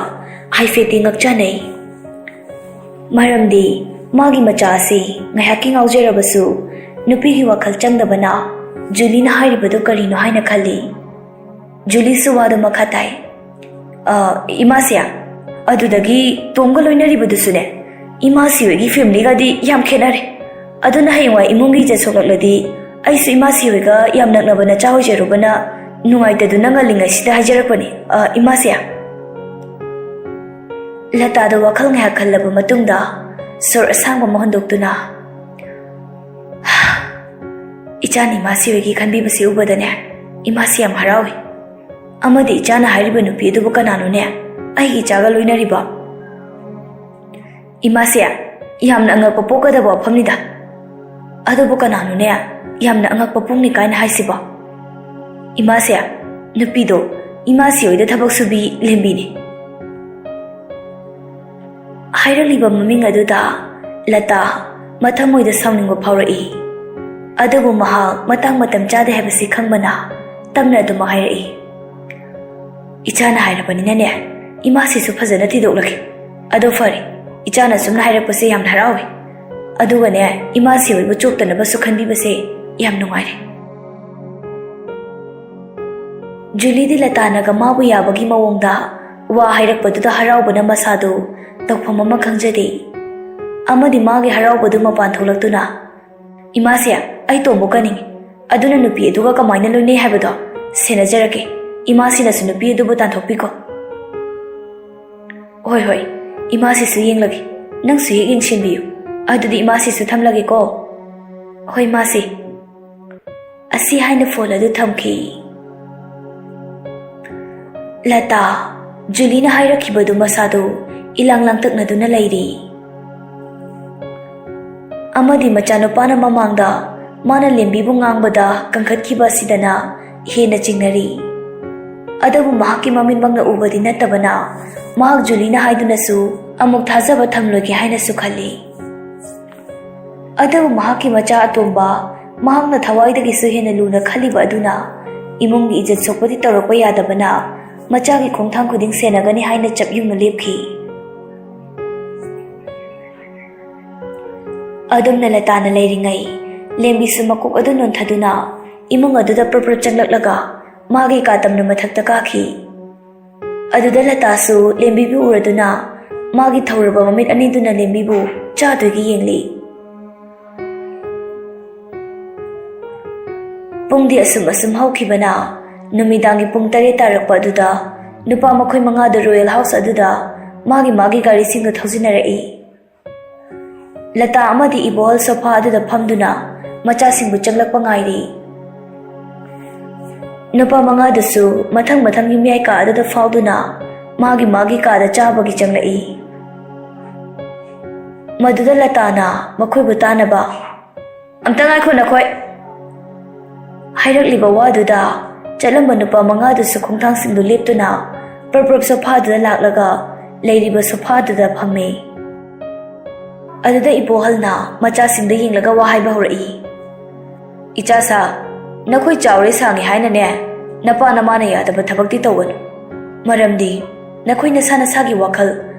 ꯍꯥꯏꯐꯦꯠꯇꯤ ꯉꯛꯆꯥꯅꯩ꯫ ꯃꯔꯝꯗꯤ ꯃꯥꯒꯤ ꯃꯆꯥ ꯑꯁꯤ ꯉꯥꯏꯍꯥꯛꯀꯤ ꯉꯥꯎꯖꯔꯕꯁꯨ ꯅꯨꯄꯤꯒꯤ ꯋꯥꯈꯜ ꯆꯪꯗꯕꯅ ꯖꯨꯂꯤꯅ ꯍꯥꯏꯔꯤꯕꯗꯨ ꯀꯔꯤꯅꯣ ꯍꯥꯏꯅ ꯈꯜꯂꯤ꯫ ꯖꯨꯂꯤꯁꯨ ꯋꯥꯗꯨ ꯃꯈꯥ ꯇꯥꯏ꯫ "ꯑ, ꯏꯃꯥꯁꯦ, ꯑꯗꯨꯗꯒꯤ ꯇꯣꯝꯒ ꯂꯣꯏꯅꯔꯤꯕꯗꯨꯁꯨꯅꯦ, ꯏꯃꯥꯁꯤ ꯍꯣꯏꯒꯤ familyꯒꯗꯤ ꯌꯥꯝ ꯈꯦꯠꯅꯔꯦ꯫ ꯑꯗꯨꯅ ꯍꯌꯦꯡꯋꯥꯏ ꯏꯃꯨꯡꯒꯤ ꯏꯖꯠ ꯁꯣꯛꯂꯛꯂꯗꯤ ꯑꯩꯁꯨ ꯏꯃꯥꯁꯤ ꯍꯣꯏꯒ ꯌꯥꯝ ꯅꯛꯅꯕ ꯅꯆꯥ ꯑꯣꯏꯖꯔꯨꯕꯅ ꯅꯨꯡꯉꯥꯏꯇꯗꯨꯅ ꯉꯜꯂꯤꯉꯩꯁꯤꯗ ꯍꯥꯏꯖꯔꯛꯄꯅꯤ, ꯑ, ꯏꯃꯥꯁꯦ꯫" ꯂꯇꯥꯗ ꯋꯥꯈꯜ ꯉꯥꯏꯍꯥꯛ ꯈꯜꯂꯕ ꯃꯇꯨꯡꯗ ꯁꯣꯔ ꯑꯁꯥꯡꯕ ꯑꯃ ꯍꯣꯟꯗꯣꯛꯇꯨꯅ, "ꯏꯆꯥꯅ ꯏꯃꯥꯁꯤ ꯍꯣꯏꯒꯤ ꯈꯟꯕꯤꯕꯁꯤ ꯎꯕꯗꯅꯦ, ꯏꯃꯥꯁꯤ ꯌꯥꯝ ꯍꯔꯥꯎꯏ꯫ ꯑꯃꯗꯤ ꯏꯆꯥꯅ ꯍꯥꯏꯔꯤꯕ ꯅꯨꯄꯤ ꯑꯗꯨꯕꯨ ꯀꯅꯥꯅꯣꯅꯦ? ꯑꯩꯒꯤ ꯏꯆꯥꯒ ꯂꯣꯏꯅꯔꯤꯕ?" "ꯏꯃꯥꯁꯦ, ꯌꯥꯝꯅ ꯑꯉꯛꯄ ꯄꯣꯛꯀꯗꯕ ꯋꯥꯐꯝꯅꯤꯗ꯫ ꯑꯗꯨꯕꯨ ꯀꯅꯥꯅꯣꯅꯦ ꯌꯥꯝꯅ ꯑꯉꯛꯄ ꯄꯣꯛꯅꯤ ꯀꯥꯏꯅ ꯍꯥꯏꯁꯤꯕꯣ? ꯏꯃꯥꯁꯦ, ꯅꯨꯄꯤꯗꯣ ꯏꯃꯥꯁꯤ ꯍꯣꯏꯗ ꯊꯕꯛ ꯁꯨꯕꯤ ꯂꯦꯝꯕꯤꯅꯤ꯫ ꯍꯥꯏꯔꯛꯂꯤꯕ ꯃꯃꯤꯡ ꯑꯗꯨꯗ ꯂꯇꯥ ꯃꯊꯃꯣꯏꯗ ꯁꯥꯎꯅꯤꯡꯕ ꯐꯥꯎꯔꯛꯏ꯫ ꯑꯗꯨꯕꯨ ꯃꯍꯥꯛ ꯃꯇꯥꯡ ꯃꯇꯝ ꯆꯥꯗꯦ ꯍꯥꯏꯕꯁꯤ ꯈꯪꯕꯅ ꯇꯞꯅ ꯑꯗꯨꯃꯛ ꯍꯥꯏꯔꯛꯏ꯫ "ꯏꯆꯥꯅ ꯍꯥꯏꯔꯕꯅꯤꯅꯅꯦ, ꯏꯃꯥꯁꯤꯁꯨ ꯐꯖꯅ ꯊꯤꯗꯣꯛꯂꯒꯦ꯫ ꯑꯗꯣ ꯐꯔꯦ, ꯏꯆꯥꯅ ꯑꯁꯨꯝꯅ ꯍꯥꯏꯔꯛꯄꯁꯦ ꯌꯥꯝꯅ ꯍꯔꯥꯎꯋꯦ꯫ ꯑꯗꯨꯒꯅꯦ, ꯏꯃꯥꯁꯤ ꯍꯣꯏꯕꯨ ꯆꯣꯞꯇꯅꯕꯁꯨ ꯈꯟꯕꯤꯕꯁꯦ ꯌꯥꯝ ꯅꯨꯡꯉꯥꯏꯔꯦ꯫" ꯖꯨꯂꯤꯗꯤ ꯂꯇꯥꯅꯒ ꯃꯥꯕꯨ ꯌꯥꯕꯒꯤ ꯃꯑꯣꯡꯗ ꯋꯥ ꯍꯥꯏꯔꯛꯄꯗꯨꯗ ꯍꯔꯥꯎꯕꯅ ꯃꯁꯥꯗꯨ ꯇꯧꯐꯝ ꯑꯃ ꯈꯪꯖꯗꯦ꯫ ꯑꯃꯗꯤ ꯃꯥꯒꯤ ꯍꯔꯥꯎꯕꯗꯨ ꯃꯄꯥꯟ ꯊꯣꯛꯂꯛꯇꯨꯅ, "ꯏꯃꯥꯁꯦ, ꯑꯩ ꯇꯣꯝꯕ ꯀꯅꯤꯡꯉꯤ, ꯑꯗꯨꯅ ꯅꯨꯄꯤ ꯑꯗꯨꯒ ꯀꯃꯥꯏꯅ ꯂꯣꯏꯅꯩ ꯍꯥꯏꯕꯗꯣ ꯁꯦꯟꯅꯖꯔꯒꯦ꯫ ꯏꯃꯥꯁꯤꯅꯁꯨ ꯅꯨꯄꯤ ꯑꯗꯨꯕꯨ ꯇꯥꯟꯊꯣꯛꯄꯤꯀꯣ꯫" "ꯍꯣꯏ, ꯍꯣꯏ, ꯏꯃꯥꯁꯤꯁꯨ ꯌꯦꯡꯂꯒꯦ, ꯅꯪꯁꯨ ꯍꯦꯛ ꯌꯦꯡꯁꯤꯟꯕꯤꯌꯨ꯫ ꯑꯗꯨꯗꯤ ꯏꯃꯥꯁꯤꯁꯨ ꯊꯝꯂꯒꯦꯀꯣ꯫" "ꯍꯣꯏ, ꯃꯥꯁꯤ꯫" ꯑꯁꯤ ꯍꯥꯏꯅ ꯐꯣꯟ ꯑꯗꯨ ꯊꯝꯈꯤ꯫ ꯂꯇꯥ, ꯖꯨꯂꯤꯅ ꯍꯥꯏꯔꯛꯈꯤꯕꯗꯨ ꯃꯁꯥꯗꯨ ꯏꯂꯥꯡ ꯂꯥꯡꯇꯛꯅꯗꯨꯅ ꯂꯩꯔꯤ꯫ ꯑꯃꯗꯤ ꯃꯆꯥꯅꯨꯄꯥꯅ ꯃꯃꯥꯡꯗ ꯃꯥꯅ ꯂꯦꯝꯕꯤꯕꯨ ꯉꯥꯡꯕꯗ ꯀꯟꯈꯠꯈꯤꯕ ꯑꯁꯤꯗꯅ ꯍꯦꯟꯅ ꯆꯤꯡꯅꯔꯤ꯫ ꯑꯗꯨꯕꯨ ꯃꯍꯥꯛꯀꯤ ꯃꯃꯤꯠꯃꯛꯅ ꯎꯕꯗꯤ ꯅꯠꯇꯕꯅ, ꯃꯍꯥꯛ ꯖꯨꯂꯤꯅ ꯍꯥꯏꯗꯨꯅꯁꯨ ꯑꯃꯨꯛ ꯊꯥꯖꯕ ꯊꯝꯂꯣꯏꯒꯦ ꯍꯥꯏꯅꯁꯨ ꯈꯜꯂꯤ꯫ ꯑꯗꯨꯕꯨ ꯃꯍꯥꯛꯀꯤ ꯃꯆꯥ ꯑꯇꯣꯝꯕ, ꯃꯍꯥꯛꯅ ꯊꯋꯥꯏꯗꯒꯤꯁꯨ ꯍꯦꯟꯅ ꯂꯨꯅ ꯈꯜꯂꯤꯕ ꯑꯗꯨꯅ ꯏꯃꯨꯡꯒꯤ ꯏꯖꯠ ꯁꯣꯛꯄꯗꯤ ꯇꯧꯔꯛꯄ ꯌꯥꯗꯕꯅ, ꯃꯆꯥꯒꯤ ꯈꯣꯡꯊꯥꯡ ꯈꯨꯗꯤꯡ ꯁꯦꯟꯅꯒꯅꯤ ꯍꯥꯏꯅ ꯆꯞ ꯌꯨꯡꯅ ꯂꯦꯞꯈꯤ꯫ ꯑꯗꯨꯝꯅ ꯂꯇꯥꯅ ꯂꯩꯔꯤꯉꯩ, ꯂꯦꯝꯕꯤꯁꯨ ꯃꯀꯣꯛ ꯑꯗꯨ ꯅꯣꯟꯊꯗꯨꯅ ꯏꯃꯨꯡ ꯑꯗꯨꯗ ꯄ꯭ꯔꯞ ꯄ꯭ꯔꯞ ꯆꯪꯂꯛꯂꯒ ꯃꯥꯒꯤ ꯀꯥ ꯇꯝꯅ ꯃꯊꯛꯇ ꯀꯥꯈꯤ꯫ ꯑꯗꯨꯗ ꯂꯇꯥꯁꯨ ꯂꯦꯝꯕꯤꯕꯨ ꯎꯔꯗꯨꯅ ꯃꯥꯒꯤ ꯊꯧꯔꯕ ꯃꯃꯤꯠ ꯑꯅꯤꯗꯨꯅ ꯂꯦꯝꯕꯤꯕꯨ ꯆꯥꯗꯣꯏꯒꯤ ꯌꯦꯡꯂꯤ꯫ ꯄꯨꯡꯗꯤ ꯑꯁꯨꯝ ꯑꯁꯨꯝ ꯍꯧꯈꯤꯕꯅ, ꯅꯨꯃꯤꯗꯥꯡꯒꯤ ꯄꯨꯡ ꯇꯔꯦꯠ ꯇꯥꯔꯛꯄ ꯑꯗꯨꯗ ꯅꯨꯄꯥ ꯃꯈꯣꯏ ꯃꯉꯥꯗꯨ ꯔꯣꯌꯦꯜ ꯍꯥꯎꯁ ꯑꯗꯨꯗ ꯃꯥꯒꯤ ꯃꯥꯒꯤ ꯒꯥꯔꯤꯁꯤꯡꯗꯨ ꯊꯧꯖꯤꯟꯅꯔꯛꯏ꯫ ꯂꯇꯥ ꯑꯃꯗꯤ ꯏꯕꯣꯍꯜ ꯁꯣꯐꯥ ꯑꯗꯨꯗ ꯐꯝꯗꯨꯅ ꯃꯆꯥꯁꯤꯡꯕꯨ ꯆꯪꯂꯛꯄ ꯉꯥꯏꯔꯤ꯫ ꯅꯨꯄꯥ ꯃꯉꯥꯗꯨꯁꯨ ꯃꯊꯪ ꯃꯊꯪ ꯌꯨꯝꯌꯥꯏ ꯀꯥ ꯑꯗꯨꯗ ꯐꯥꯎꯗꯨꯅ ꯃꯥꯒꯤ ꯃꯥꯒꯤ ꯀꯥꯗ ꯆꯥꯕꯒꯤ ꯆꯪꯂꯛꯏ꯫ ꯃꯗꯨꯗ ꯂꯇꯥꯅ ꯃꯈꯣꯏꯕꯨ ꯇꯥꯅꯕ, "ꯑꯝꯇ ꯉꯥꯏꯈꯣ ꯅꯈꯣꯏ!" ꯍꯥꯏꯔꯛꯂꯤꯕ ꯋꯥꯗꯨꯗ ꯆꯠꯂꯝꯕ ꯅꯨꯄꯥ ꯃꯉꯥꯗꯨꯁꯨ ꯈꯣꯡꯊꯥꯡꯁꯤꯡꯗꯨ ꯂꯦꯞꯇꯨꯅ ꯄ꯭ꯔꯞ ꯄ꯭ꯔꯞ ꯁꯣꯐꯥꯗꯨꯗ ꯂꯥꯛꯂꯒ ꯂꯩꯔꯤꯕ ꯁꯣꯐꯥꯗꯨꯗ ꯐꯝꯃꯤ꯫ ꯑꯗꯨꯗ ꯏꯕꯣꯍꯜꯅ ꯃꯆꯥꯁꯤꯡꯗ ꯌꯦꯡꯂꯒ ꯋꯥ ꯍꯥꯏꯕ ꯍꯧꯔꯛꯏ, "ꯏꯆꯥꯁꯥ, ꯅꯈꯣꯏ ꯆꯥꯎꯔꯦ ꯁꯥꯡꯉꯦ ꯍꯥꯏꯅꯅꯦ, ꯅꯄꯥ ꯅꯃꯥꯅ ꯌꯥꯗꯕ ꯊꯕꯛꯇꯤ ꯇꯧꯒꯅꯨ꯫ ꯃꯔꯝꯗꯤ ꯅꯈꯣꯏ ꯅꯁꯥ ꯅꯁꯥꯒꯤ ꯋꯥꯈꯜ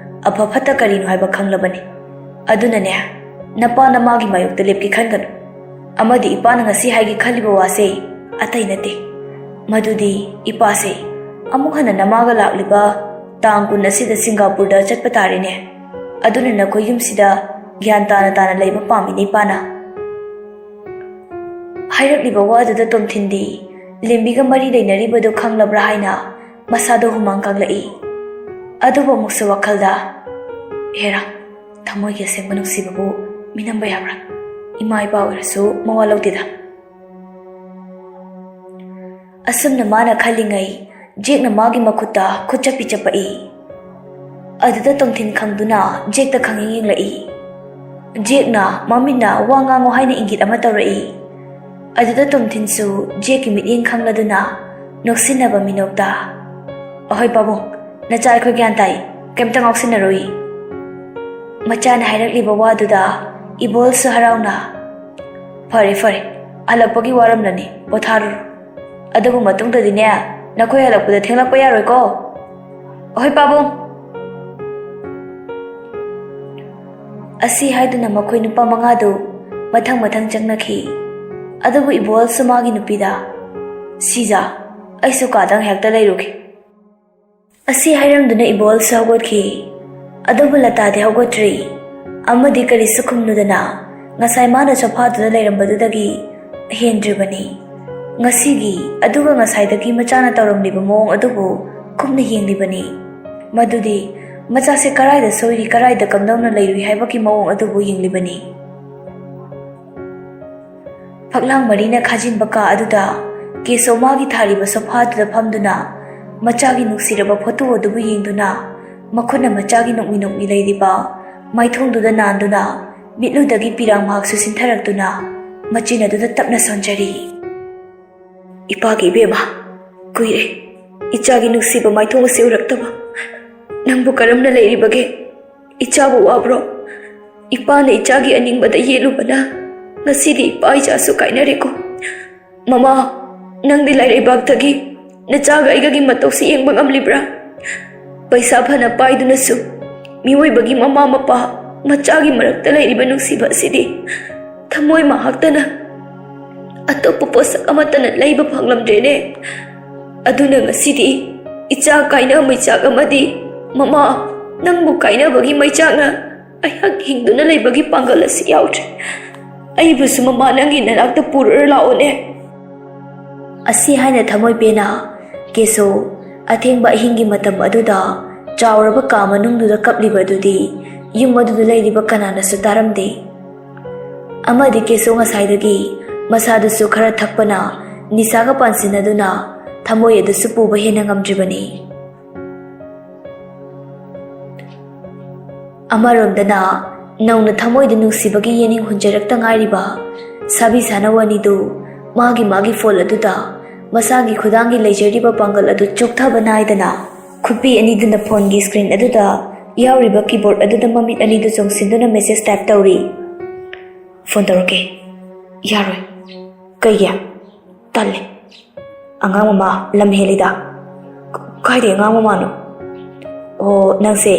ꯑꯐ ꯐꯠꯇ ꯀꯔꯤꯅꯣ ꯍꯥꯏꯕ ꯈꯪꯂꯕꯅꯤ꯫ ꯑꯗꯨꯅꯅꯦ, ꯅꯄꯥ ꯅꯃꯥꯒꯤ ꯃꯥꯌꯣꯛꯇ ꯂꯦꯞꯀꯦ ꯈꯟꯒꯅꯨ꯫ ꯑꯃꯗꯤ ꯏꯄꯥꯅ ꯉꯁꯤ ꯍꯥꯏꯒꯦ ꯈꯜꯂꯤꯕ ꯋꯥꯁꯦ ꯑꯇꯩ ꯅꯠꯇꯦ꯫ ꯃꯗꯨꯗꯤ ꯏꯄꯥꯁꯦ ꯑꯃꯨꯛ ꯍꯟꯅ ꯅꯃꯥꯒ ꯂꯥꯛꯂꯤꯕ ꯇꯥꯡ ꯀꯨꯟ ꯑꯁꯤꯗ ꯁꯤꯡꯒꯥꯄꯨꯔꯗ ꯆꯠꯄ ꯇꯥꯔꯦꯅꯦ꯫ ꯑꯗꯨꯅ ꯅꯈꯣꯏ ꯌꯨꯝꯁꯤꯗ ꯒ꯭ꯌꯥꯟ ꯇꯥꯅ ꯇꯥꯅ ꯂꯩꯕ ꯄꯥꯝꯃꯤꯅꯦ ꯏꯄꯥꯅ꯫" ꯍꯥꯏꯔꯛꯂꯤꯕ ꯋꯥꯗꯨꯗ ꯇꯣꯝꯊꯤꯟꯗꯤ ꯂꯦꯝꯕꯤꯒ ꯃꯔꯤ ꯂꯩꯅꯔꯤꯕꯗꯨ ꯈꯪꯂꯕ꯭ꯔꯥ ꯍꯥꯏꯅ ꯃꯁꯥꯗꯣ ꯍꯨꯃꯥꯡ ꯀꯥꯡꯂꯛꯏ꯫ ꯑꯗꯨꯕꯨ ꯑꯃꯨꯛꯁꯨ ꯋꯥꯈꯜꯗ, "ꯍꯦꯔꯥ, ꯊꯃꯣꯏꯒꯤ ꯑꯁꯦꯡꯕ ꯅꯨꯡꯁꯤꯕꯕꯨ ꯃꯤꯅꯝꯕ ꯌꯥꯕ꯭ꯔꯥ? ꯏꯃꯥ ꯏꯄꯥ ꯑꯣꯏꯔꯁꯨ ꯃꯋꯥ ꯂꯧꯗꯦꯗ꯫" ꯑꯁꯨꯝꯅ ꯃꯥꯅ ꯈꯜꯂꯤꯉꯩ ꯖꯦꯛꯅ ꯃꯥꯒꯤ ꯃꯈꯨꯠꯇ ꯈꯨꯠ ꯆꯞꯄꯤ ꯆꯞꯄꯛꯏ꯫ ꯑꯗꯨꯗ ꯇꯣꯝꯊꯤꯟ ꯈꯪꯗꯨꯅ ꯖꯦꯛꯇ ꯈꯪꯌꯦꯡ ꯌꯦꯡꯂꯛꯏ꯫ ꯖꯦꯛꯅ ꯃꯃꯤꯠꯅ ꯋꯥ ꯉꯥꯡꯉꯣ ꯍꯥꯏꯅ ꯏꯪꯒꯤꯠ ꯑꯃ ꯇꯧꯔꯛꯏ꯫ ꯑꯗꯨꯗ ꯇꯣꯝꯊꯤꯟꯁꯨ ꯖꯦꯛꯀꯤ ꯃꯤꯠꯌꯦꯡ ꯈꯪꯂꯗꯨꯅ ꯅꯣꯛꯁꯤꯟꯅꯕ ꯃꯤꯅꯣꯛꯇ, "ꯑꯍꯣꯏ ꯄꯥꯕꯨꯡ, ꯅꯆꯥ ꯑꯩꯈꯣꯏ ꯒ꯭ꯌꯥꯟ ꯇꯥꯏ, ꯀꯩꯝꯇ ꯉꯥꯎꯁꯤꯟꯅꯔꯣꯏ꯫" ꯃꯆꯥꯅ ꯍꯥꯏꯔꯛꯂꯤꯕ ꯋꯥꯗꯨꯗ ꯏꯕꯣꯜꯁꯨ ꯍꯔꯥꯎꯅ, "ꯐꯔꯦ ꯐꯔꯦ, ꯍꯜꯂꯛꯄꯒꯤ ꯋꯥꯔꯝꯂꯅꯤ, ꯄꯣꯊꯥꯔꯨꯔꯣ꯫ ꯑꯗꯨꯕꯨ ꯃꯇꯨꯡꯗꯗꯤꯅꯦ, ꯅꯈꯣꯏ ꯍꯜꯂꯛꯄꯗ ꯊꯦꯡꯂꯛꯄ ꯌꯥꯔꯣꯏꯀꯣ꯫ ꯑꯍꯣꯏ ꯄꯥꯕꯨꯡ꯫" ꯑꯁꯤ ꯍꯥꯏꯗꯨꯅ ꯃꯈꯣꯏ ꯅꯨꯄꯥ ꯃꯉꯥꯗꯨ ꯃꯊꯪ ꯃꯊꯪ ꯆꯪꯅꯈꯤ꯫ ꯑꯗꯨꯕꯨ ꯏꯕꯣꯜꯁꯨ ꯃꯥꯒꯤ ꯅꯨꯄꯤꯗ, "ꯁꯤꯖ, ꯑꯩꯁꯨ ꯀꯥꯗ ꯉꯥꯏꯍꯥꯛꯇ ꯂꯩꯔꯨꯒꯦ꯫" ꯑꯁꯤ ꯍꯥꯏꯔꯝꯗꯨꯅ ꯏꯕꯣꯜꯁꯨ ꯍꯧꯒꯠꯈꯤ꯫ ꯑꯗꯨꯕꯨ ꯂꯇꯥꯗꯤ ꯍꯧꯒꯠꯇ꯭ꯔꯤ꯫ ꯑꯃꯗꯤ ꯀꯔꯤꯁꯨ ꯈꯨꯝꯂꯨꯗꯅ ꯉꯁꯥꯏ ꯃꯥꯅ ꯁꯣꯐꯥꯗꯨꯗ ꯂꯩꯔꯝꯕꯗꯨꯗꯒꯤ ꯍꯦꯟꯗ꯭ꯔꯤꯕꯅꯤ꯫ ꯉꯁꯤꯒꯤ ꯑꯗꯨꯒ ꯉꯁꯥꯏꯗꯒꯤ ꯃꯆꯥꯅ ꯇꯧꯔꯝꯂꯤꯕ ꯃꯑꯣꯡ ꯑꯗꯨꯕꯨ ꯀꯨꯞꯅ ꯌꯦꯡꯂꯤꯕꯅꯤ꯫ ꯃꯗꯨꯗꯤ ꯃꯆꯥꯁꯦ ꯀꯔꯥꯏꯗ ꯁꯣꯏꯔꯤ, ꯀꯔꯥꯏꯗ ꯀꯝꯗꯧꯅ ꯂꯩꯔꯨꯏ ꯍꯥꯏꯕꯒꯤ ꯃꯑꯣꯡ ꯑꯗꯨꯕꯨ ꯌꯦꯡꯂꯤꯕꯅꯤ꯫ ꯐꯛꯂꯥꯡ ꯃꯔꯤꯅ ꯈꯥꯖꯤꯟꯕ ꯀꯥ ꯑꯗꯨꯗ ꯀꯦꯁꯣ ꯃꯥꯒꯤ ꯊꯥꯔꯤꯕ ꯁꯣꯐꯥꯗꯨꯗ ꯐꯝꯗꯨꯅ ꯃꯆꯥꯒꯤ ꯅꯨꯡꯁꯤꯔꯕ ꯐꯣꯇꯣ ꯑꯗꯨꯕꯨ ꯌꯦꯡꯗꯨꯅ ꯃꯈꯨꯠꯅ ꯃꯆꯥꯒꯤ ꯅꯣꯛꯃꯤ ꯅꯣꯛꯃꯤ ꯂꯩꯔꯤꯕ ꯃꯥꯏꯊꯣꯡꯗꯨꯗ ꯅꯥꯟꯗꯨꯅ ꯃꯤꯠꯂꯨꯗꯒꯤ ꯄꯤꯔꯥꯡ ꯃꯍꯥꯛꯁꯨ ꯁꯤꯟꯊꯔꯛꯇꯨꯅ ꯃꯆꯤꯟ ꯑꯗꯨꯗ ꯇꯞꯅ ꯁꯣꯟꯖꯔꯤ꯫ "ꯏꯄꯥꯒꯤ ꯏꯕꯦꯝꯃ, ꯀꯨꯏꯔꯦ ꯏꯆꯥꯒꯤ ꯅꯨꯡꯁꯤꯕ ꯃꯥꯏꯊꯣꯡ ꯑꯁꯤ ꯎꯔꯛꯇꯕ꯫ ꯅꯪꯕꯨ ꯀꯔꯝꯅ ꯂꯩꯔꯤꯕꯒꯦ? ꯏꯆꯥꯕꯨ ꯋꯥꯕ꯭ꯔꯣ? ꯏꯄꯥꯅ ꯏꯆꯥꯒꯤ ꯑꯅꯤꯡꯕꯗ ꯌꯦꯠꯂꯨꯕꯅ ꯉꯁꯤꯗꯤ ꯏꯄꯥ ꯏꯆꯥꯁꯨ ꯀꯥꯏꯅꯔꯦꯀꯣ꯫ ꯃꯃꯥ, ꯅꯪꯗꯤ ꯂꯥꯏꯔꯩꯕꯥꯛꯇꯒꯤ ꯅꯆꯥꯒ ꯑꯩꯒꯒꯤ ꯃꯇꯧꯁꯤ ꯌꯦꯡꯕ ꯉꯝꯂꯤꯕ꯭ꯔꯥ? ꯄꯩꯁꯥ ꯐꯅ ꯄꯥꯏꯗꯨꯅꯁꯨ ꯃꯤꯑꯣꯏꯕꯒꯤ ꯃꯃꯥ ꯃꯄꯥ ꯃꯆꯥꯒꯤ ꯃꯔꯛꯇ ꯂꯩꯔꯤꯕ ꯅꯨꯡꯁꯤꯕ ꯑꯁꯤꯗꯤ ꯊꯃꯣꯏ ꯃꯍꯥꯛꯇꯅ ꯑꯇꯣꯞꯄ ꯄꯣꯠꯁꯛ ꯑꯃꯠꯇꯅ ꯂꯩꯕ ꯐꯪꯂꯝꯗ꯭ꯔꯦꯅꯦ꯫ ꯑꯗꯨꯅ ꯉꯁꯤꯗꯤ ꯏꯆꯥ ꯀꯥꯏꯅ ꯃꯩꯆꯥꯛ ꯑꯃꯗꯤ ꯃꯃꯥ ꯅꯪꯕꯨ ꯀꯥꯏꯅꯕꯒꯤ ꯃꯩꯆꯥꯛꯅ ꯑꯩꯍꯥꯛ ꯍꯤꯡꯗꯨꯅ ꯂꯩꯕꯒꯤ ꯄꯥꯡꯒꯜ ꯑꯁꯤ ꯌꯥꯎꯗ꯭ꯔꯦ꯫ ꯑꯩꯕꯨꯁꯨ ꯃꯃꯥ ꯅꯪꯒꯤ ꯅꯅꯥꯛꯇ ꯄꯨꯔꯨꯔ ꯂꯥꯛꯑꯣꯅꯦ꯫" ꯑꯁꯤ ꯍꯥꯏꯅ ꯊꯃꯣꯏ ꯄꯦꯟꯅ ꯀꯦꯁꯣ ꯑꯊꯦꯡꯕ ꯑꯍꯤꯡꯒꯤ ꯃꯇꯝ ꯑꯗꯨꯗ ꯆꯥꯎꯔꯕ ꯀꯥ ꯃꯅꯨꯡꯗꯨꯗ ꯀꯞꯂꯤꯕ ꯑꯗꯨꯗꯤ ꯌꯨꯝ ꯑꯗꯨꯗ ꯂꯩꯔꯤꯕ ꯀꯅꯥꯅꯁꯨ ꯇꯥꯔꯝꯗꯦ꯫ ꯑꯃꯗꯤ ꯀꯦꯁꯣ ꯉꯁꯥꯏꯗꯒꯤ ꯃꯁꯥꯗꯨꯁꯨ ꯈꯔ ꯊꯛꯄꯅ ꯅꯤꯁꯥꯒ ꯄꯥꯟꯁꯤꯟꯅꯗꯨꯅ ꯊꯃꯣꯏ ꯑꯗꯨꯁꯨ ꯄꯨꯕ ꯍꯦꯟꯅ ꯉꯝꯗ꯭ꯔꯤꯕꯅꯤ꯫ ꯑꯃꯔꯣꯝꯗꯅ ꯅꯧꯅ ꯊꯃꯣꯏꯗ ꯅꯨꯡꯁꯤꯕꯒꯤ ꯌꯦꯅꯤꯡ ꯍꯨꯟꯖꯔꯛꯇ ꯉꯥꯏꯔꯤꯕ ꯁꯥꯕꯤ ꯁꯥꯅꯧ ꯑꯅꯤꯗꯨ ꯃꯥꯒꯤ ꯃꯥꯒꯤ ꯐꯣꯟ ꯑꯗꯨꯗ ꯃꯁꯥꯒꯤ ꯈꯨꯗꯥꯡꯒꯤ ꯂꯩꯖꯔꯤꯕ ꯄꯥꯡꯒꯜ ꯑꯗꯨ ꯆꯣꯛꯊꯕ ꯅꯥꯏꯗꯅ ꯈꯨꯠꯄꯤ ꯑꯅꯤꯗꯨꯅ ꯐꯣꯟꯒꯤ ꯁ꯭ꯀ꯭ꯔꯤꯟ ꯑꯗꯨꯗ ꯌꯥꯎꯔꯤꯕ ꯀꯤꯕꯣꯔꯗ ꯑꯗꯨꯗ ꯃꯃꯤꯠ ꯑꯅꯤꯗꯨ ꯆꯣꯡꯁꯤꯟꯗꯨꯅ ꯃꯦꯁꯦꯖ ꯇꯥꯏꯞ ꯇꯧꯔꯤ꯫ "ꯐꯣꯟ ꯇꯧꯔꯛꯀꯦ꯫ ꯌꯥꯔꯣꯏ꯫" "ꯀꯩꯒꯤ?" "ꯇꯜꯂꯦ꯫ ꯑꯉꯥꯡ ꯃꯃꯥ ꯂꯝ ꯍꯦꯜꯂꯤꯗ꯫" "ꯀꯥꯏꯗꯩ ꯑꯉꯥꯡ ꯃꯃꯥꯅꯣ?" "ꯑꯣ, ꯅꯪꯁꯦ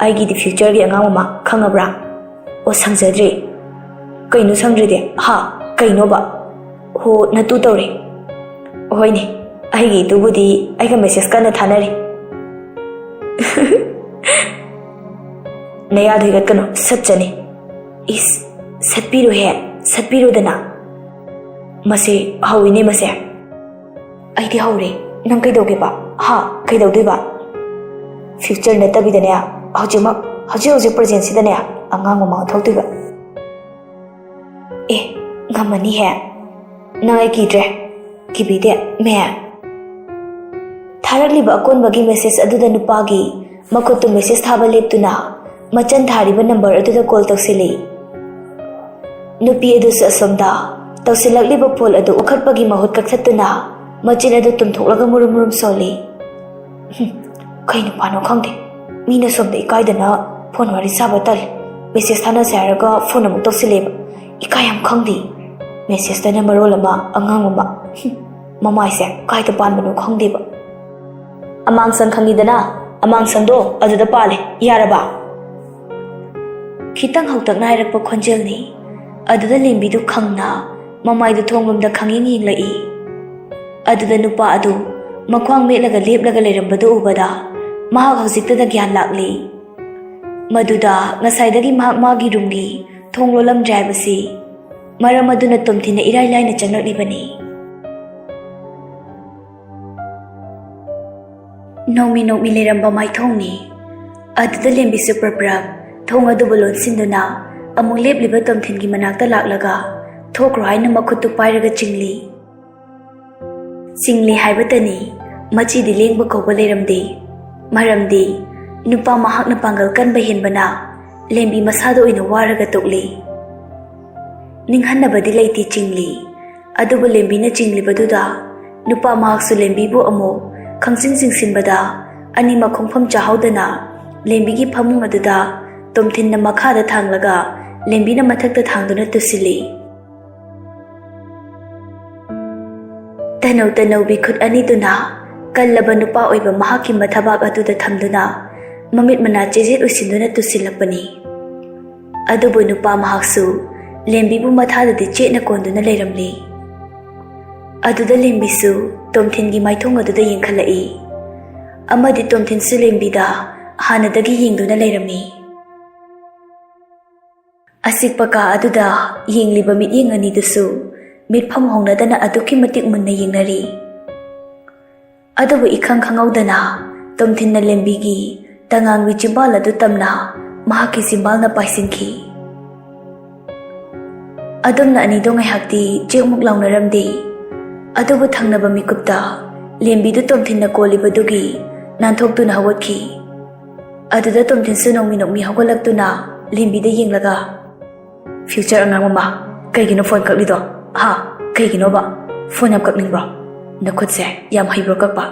ꯑꯩꯒꯤꯗꯤ ꯐ꯭ꯌꯨꯆꯔꯒꯤ ꯑꯉꯥꯡ ꯃꯃꯥ ꯈꯪꯉꯕ꯭ꯔꯥ?" "ꯑꯣ, ꯁꯪꯖꯗ꯭ꯔꯦ꯫" "ꯀꯩꯅꯣ ꯁꯪꯗ꯭ꯔꯤꯗꯤ? ꯍꯥ? ꯀꯩꯅꯣꯕ?" "ꯍꯣ, ꯅꯇꯨ ꯇꯧꯔꯦ꯫" "ꯍꯣꯏꯅꯦ, ꯑꯩꯒꯤ ꯏꯇꯨꯕꯨꯗꯤ ꯑꯩꯒ ꯃꯦꯁꯦꯖ ꯀꯟꯅ ꯊꯥꯅꯔꯤ꯫" "ꯅꯌꯥꯗꯣ ꯍꯤꯒꯠꯀꯅꯨ, ꯁꯠꯆꯅꯤ꯫" "ꯏꯁ, ꯁꯠꯄꯤꯔꯨꯍꯦ, ꯁꯠꯄꯤꯔꯨꯗꯅ꯫" "ꯃꯁꯦ ꯍꯧꯏꯅꯦ, ꯃꯁꯦ꯫" "ꯑꯩꯗꯤ ꯍꯧꯔꯦ꯫ ꯅꯪ ꯀꯩꯗꯧꯒꯦꯕ? ꯍꯥ? ꯀꯩꯗꯧꯗꯣꯏꯕ?" "ꯐ꯭ꯌꯨꯆꯔ ꯅꯠꯇꯕꯤꯗꯅꯦ, ꯍꯧꯖꯤꯛꯃꯛ, ꯍꯧꯖꯤꯛ ꯍꯧꯖꯤꯛ ꯄ꯭ꯔꯖꯦꯟꯁꯤꯗꯅꯦ ꯑꯉꯥꯡ ꯃꯃꯥ ꯊꯣꯛꯇꯣꯏꯕ꯫" "ꯑꯦ, ꯉꯝꯃꯅꯤꯍꯦ꯫ ꯅꯪ ꯑꯩ ꯀꯤꯗ꯭ꯔꯦ꯫ ꯀꯤꯕꯤꯗꯦ, ꯃꯦ꯫" ꯊꯥꯔꯛꯂꯤꯕ ꯑꯀꯣꯟꯕꯒꯤ ꯃꯦꯁꯦꯖ ꯑꯗꯨꯗ ꯅꯨꯄꯥꯒꯤ ꯃꯈꯨꯠꯇꯨ ꯃꯦꯁꯦꯖ ꯊꯥꯕ ꯂꯦꯞꯇꯨꯅ ꯃꯆꯟ ꯊꯥꯔꯤꯕ ꯅꯝꯕꯔ ꯑꯗꯨꯗ ꯀꯣꯜ ꯇꯧꯁꯤꯜꯂꯤ꯫ ꯅꯨꯄꯤ ꯑꯗꯨꯁꯨ ꯑꯁꯣꯝꯗ ꯇꯧꯁꯤꯜꯂꯛꯂꯤꯕ ꯐꯣꯟ ꯑꯗꯨ ꯎꯈꯠꯄꯒꯤ ꯃꯍꯨꯠ ꯀꯛꯊꯠꯇꯨꯅ ꯃꯆꯤꯟ ꯑꯗꯨ ꯇꯨꯝꯊꯣꯛꯂꯒ ꯃꯨꯔꯨꯝ ꯃꯨꯔꯨꯝ ꯁꯣꯜꯂꯤ꯫ "ꯍꯨꯝ, ꯀꯩ ꯅꯨꯄꯥꯅꯣ ꯈꯪꯗꯦ, ꯃꯤꯅ ꯁꯣꯝꯗ ꯏꯀꯥꯏꯗꯅ ꯐꯣꯟ ꯋꯥꯔꯤ ꯁꯥꯕ ꯇꯜꯂꯦ, ꯃꯦꯁꯦꯖ ꯊꯥꯅꯁꯦ ꯍꯥꯏꯔꯒ ꯐꯣꯟ ꯑꯃꯨꯛ ꯇꯧꯁꯤꯜꯂꯦꯕ꯫ ꯏꯀꯥꯏ ꯌꯥꯝ ꯈꯪꯗꯦ꯫ ꯃꯦꯁꯦꯖꯇꯅ ꯃꯔꯣꯜ ꯑꯃ ꯑꯉꯥꯡ ꯑꯃ꯫ ꯍꯨꯝ, ꯃꯃꯥꯏꯁꯦ ꯀꯥꯏꯗ ꯄꯥꯟꯕꯅꯣ ꯈꯪꯗꯦꯕ꯫ ꯑꯃꯥꯡꯁꯪ ꯈꯪꯉꯤꯗꯅ, ꯑꯃꯥꯡꯁꯪꯗꯣ ꯑꯗꯨꯗ ꯄꯥꯜꯂꯦ, ꯌꯥꯔꯕ?" ꯈꯤꯇꯪ ꯍꯧꯇꯛꯅ ꯍꯥꯏꯔꯛꯄ ꯈꯣꯟꯖꯦꯜꯅꯤ꯫ ꯑꯗꯨꯗ ꯂꯦꯝꯕꯤꯗꯨ ꯈꯪꯅ ꯃꯃꯥꯏꯗꯨ ꯊꯣꯡꯂꯣꯝꯗ ꯈꯪꯌꯦꯡ ꯌꯦꯡꯂꯛꯏ꯫ ꯑꯗꯨꯗ ꯅꯨꯄꯥ ꯑꯗꯨ ꯃꯈ꯭ꯋꯥꯡ ꯃꯦꯠꯂꯒ ꯂꯦꯞꯂꯒ ꯂꯩꯔꯝꯕꯗꯨ ꯎꯕꯗ ꯃꯍꯥꯛ ꯍꯧꯖꯤꯛꯇꯗ ꯒ꯭ꯌꯥꯟ ꯂꯥꯛꯂꯤ꯫ ꯃꯗꯨꯗ ꯉꯁꯥꯏꯗꯒꯤ ꯃꯍꯥꯛ ꯃꯥꯒꯤ ꯔꯨꯝꯒꯤ ꯊꯣꯡ ꯂꯣꯜꯂꯝꯗ꯭ꯔꯦ ꯍꯥꯏꯕꯁꯤ꯫ ꯃꯔꯝ ꯑꯗꯨꯅ ꯇꯣꯝꯊꯤꯟꯅ ꯏꯔꯥꯏ ꯂꯥꯏꯅ ꯆꯪꯂꯛꯂꯤꯕꯅꯤ꯫ ꯅꯣꯡꯃꯤ ꯅꯣꯡꯃꯤ ꯂꯩꯔꯝꯕ ꯃꯥꯏꯊꯣꯡꯅꯤ꯫ ꯑꯗꯨꯗ ꯂꯦꯝꯕꯤꯁꯨ ꯄ꯭ꯔꯞ ꯄ꯭ꯔꯞ ꯊꯣꯡ ꯑꯗꯨꯕꯨ ꯂꯣꯟꯁꯤꯟꯗꯨꯅ ꯑꯃꯨꯛ ꯂꯦꯞꯂꯤꯕ ꯇꯣꯝꯊꯤꯟꯒꯤ ꯃꯅꯥꯛꯇ ꯂꯥꯛꯂꯒ ꯊꯣꯛꯈ꯭ꯔꯣ ꯍꯥꯏꯅ ꯃꯈꯨꯠꯇꯨ ꯄꯥꯏꯔꯒ ꯆꯤꯡꯂꯤ꯫ ꯆꯤꯡꯂꯤ ꯍꯥꯏꯕꯇꯅꯤ, ꯃꯆꯤꯗꯤ ꯂꯦꯡꯕ ꯀꯧꯕ ꯂꯩꯔꯝꯗꯦ꯫ ꯃꯔꯝꯗꯤ ꯅꯨꯄꯥ ꯃꯍꯥꯛꯅ ꯄꯥꯡꯒꯜ ꯀꯟꯕ ꯍꯦꯟꯕꯅ ꯂꯦꯝꯕꯤ ꯃꯁꯥꯗ ꯑꯣꯏꯅ ꯋꯥꯔꯒ ꯇꯣꯛꯂꯤ꯫ ꯅꯤꯡꯍꯟꯅꯕꯗꯤ ꯂꯩꯇꯦ ꯆꯤꯡꯂꯤ꯫ ꯑꯗꯨꯕꯨ ꯂꯦꯝꯕꯤꯅ ꯆꯤꯡꯂꯤꯕꯗꯨꯗ ꯅꯨꯄꯥ ꯃꯍꯥꯛꯁꯨ ꯂꯦꯝꯕꯤꯕꯨ ꯑꯃꯨꯛ ꯈꯪꯆꯤꯡ ꯆꯤꯡꯁꯤꯟꯕꯗ ꯑꯅꯤꯃꯛ ꯈꯣꯡꯐꯝ ꯆꯥꯍꯧꯗꯅ ꯂꯦꯝꯕꯤꯒꯤ ꯐꯃꯨꯡ ꯑꯗꯨꯗ ꯇꯣꯝꯊꯤꯟꯅ ꯃꯈꯥꯗ ꯊꯥꯡꯂꯒ ꯂꯦꯝꯕꯤꯅ ꯃꯊꯛꯇ ꯊꯥꯡꯗꯨꯅ ꯇꯨꯁꯤꯜꯂꯤ꯫ ꯇꯅꯧ ꯇꯅꯧꯕꯤ ꯈꯨꯠ ꯑꯅꯤꯗꯨꯅ ꯀꯜꯂꯕ ꯅꯨꯄꯥ ꯑꯣꯏꯕ ꯃꯍꯥꯛꯀꯤ ꯃꯊꯕꯥꯛ ꯑꯗꯨꯗ ꯊꯝꯗꯨꯅ ꯃꯃꯤꯠ ꯃꯅꯥ ꯆꯦꯖꯦꯠ ꯎꯏꯁꯤꯟꯗꯨꯅ ꯇꯨꯁꯤꯜꯂꯛꯄꯅꯤ꯫ ꯑꯗꯨꯕꯨ ꯅꯨꯄꯥ ꯃꯍꯥꯛꯁꯨ ꯂꯦꯝꯕꯤꯕꯨ ꯃꯊꯥꯗꯗꯤ ꯆꯦꯠꯅ ꯀꯣꯟꯗꯨꯅ ꯂꯩꯔꯝꯂꯤ꯫ ꯑꯗꯨꯗ ꯂꯦꯝꯕꯤꯁꯨ ꯇꯣꯝꯊꯤꯟꯒꯤ ꯃꯥꯏꯊꯣꯡ ꯑꯗꯨꯗ ꯌꯦꯡꯈꯠꯂꯛꯏ꯫ ꯑꯃꯗꯤ ꯇꯣꯝꯊꯤꯟꯁꯨ ꯂꯦꯝꯕꯤꯗ ꯍꯥꯟꯅꯗꯒꯤ ꯌꯦꯡꯗꯨꯅ ꯂꯩꯔꯝꯃꯤ꯫ ꯑꯆꯤꯛꯄ ꯀꯥ ꯑꯗꯨꯗ ꯌꯦꯡꯂꯤꯕ ꯃꯤꯠꯌꯦꯡ ꯑꯅꯤꯗꯨꯁꯨ ꯃꯤꯠꯐꯝ ꯍꯣꯡꯅꯗꯅ ꯑꯗꯨꯛꯀꯤ ꯃꯇꯤꯛ ꯃꯨꯟꯅ ꯌꯦꯡꯅꯔꯤ꯫ ꯑꯗꯨꯕꯨ ꯏꯈꯪ ꯈꯪꯍꯧꯗꯅ ꯇꯣꯝꯊꯤꯟꯅ ꯂꯦꯝꯕꯤꯒꯤ ꯇꯉꯥꯡꯕꯤ ꯆꯤꯝꯕꯥꯜ ꯑꯗꯨ ꯇꯝꯅ ꯃꯍꯥꯛꯀꯤ ꯆꯤꯝꯕꯥꯜꯅ ꯄꯥꯏꯁꯤꯟꯈꯤ꯫ ꯑꯗꯨꯝꯅ ꯑꯅꯤꯗꯣ ꯉꯥꯏꯍꯥꯛꯇꯤ ꯆꯦꯛꯃꯨꯛ ꯂꯥꯎꯅꯔꯝꯗꯦ꯫ ꯑꯗꯨꯕꯨ ꯊꯪꯅꯕ ꯃꯤꯀꯨꯞꯇ ꯂꯦꯝꯕꯤꯗꯨ ꯇꯣꯝꯊꯤꯟꯅ ꯀꯣꯜꯂꯤꯕꯗꯨꯒꯤ ꯅꯥꯟꯊꯣꯛꯇꯨꯅ ꯍꯧꯒꯠꯈꯤ꯫ ꯑꯗꯨꯗ ꯇꯣꯝꯊꯤꯟꯁꯨ ꯅꯣꯡꯃꯤ ꯅꯣꯡꯃꯤ ꯍꯧꯒꯠꯂꯛꯇꯨꯅ ꯂꯦꯝꯕꯤꯗ ꯌꯦꯡꯂꯒ, "ꯐ꯭ꯌꯨꯆꯔ ꯑꯉꯥꯡ ꯃꯃꯥ, ꯀꯩꯒꯤꯅꯣ ꯐꯣꯟ ꯀꯛꯂꯤꯗꯣ? ꯍꯥ? ꯀꯩꯒꯤꯅꯣꯕ? ꯐꯣꯟ ꯌꯥꯝ ꯀꯛꯅꯤꯡꯕ꯭ꯔꯣ? ꯅꯈꯨꯠꯁꯦ ꯌꯥꯝ ꯍꯩꯕ꯭ꯔꯣ ꯀꯛꯄ?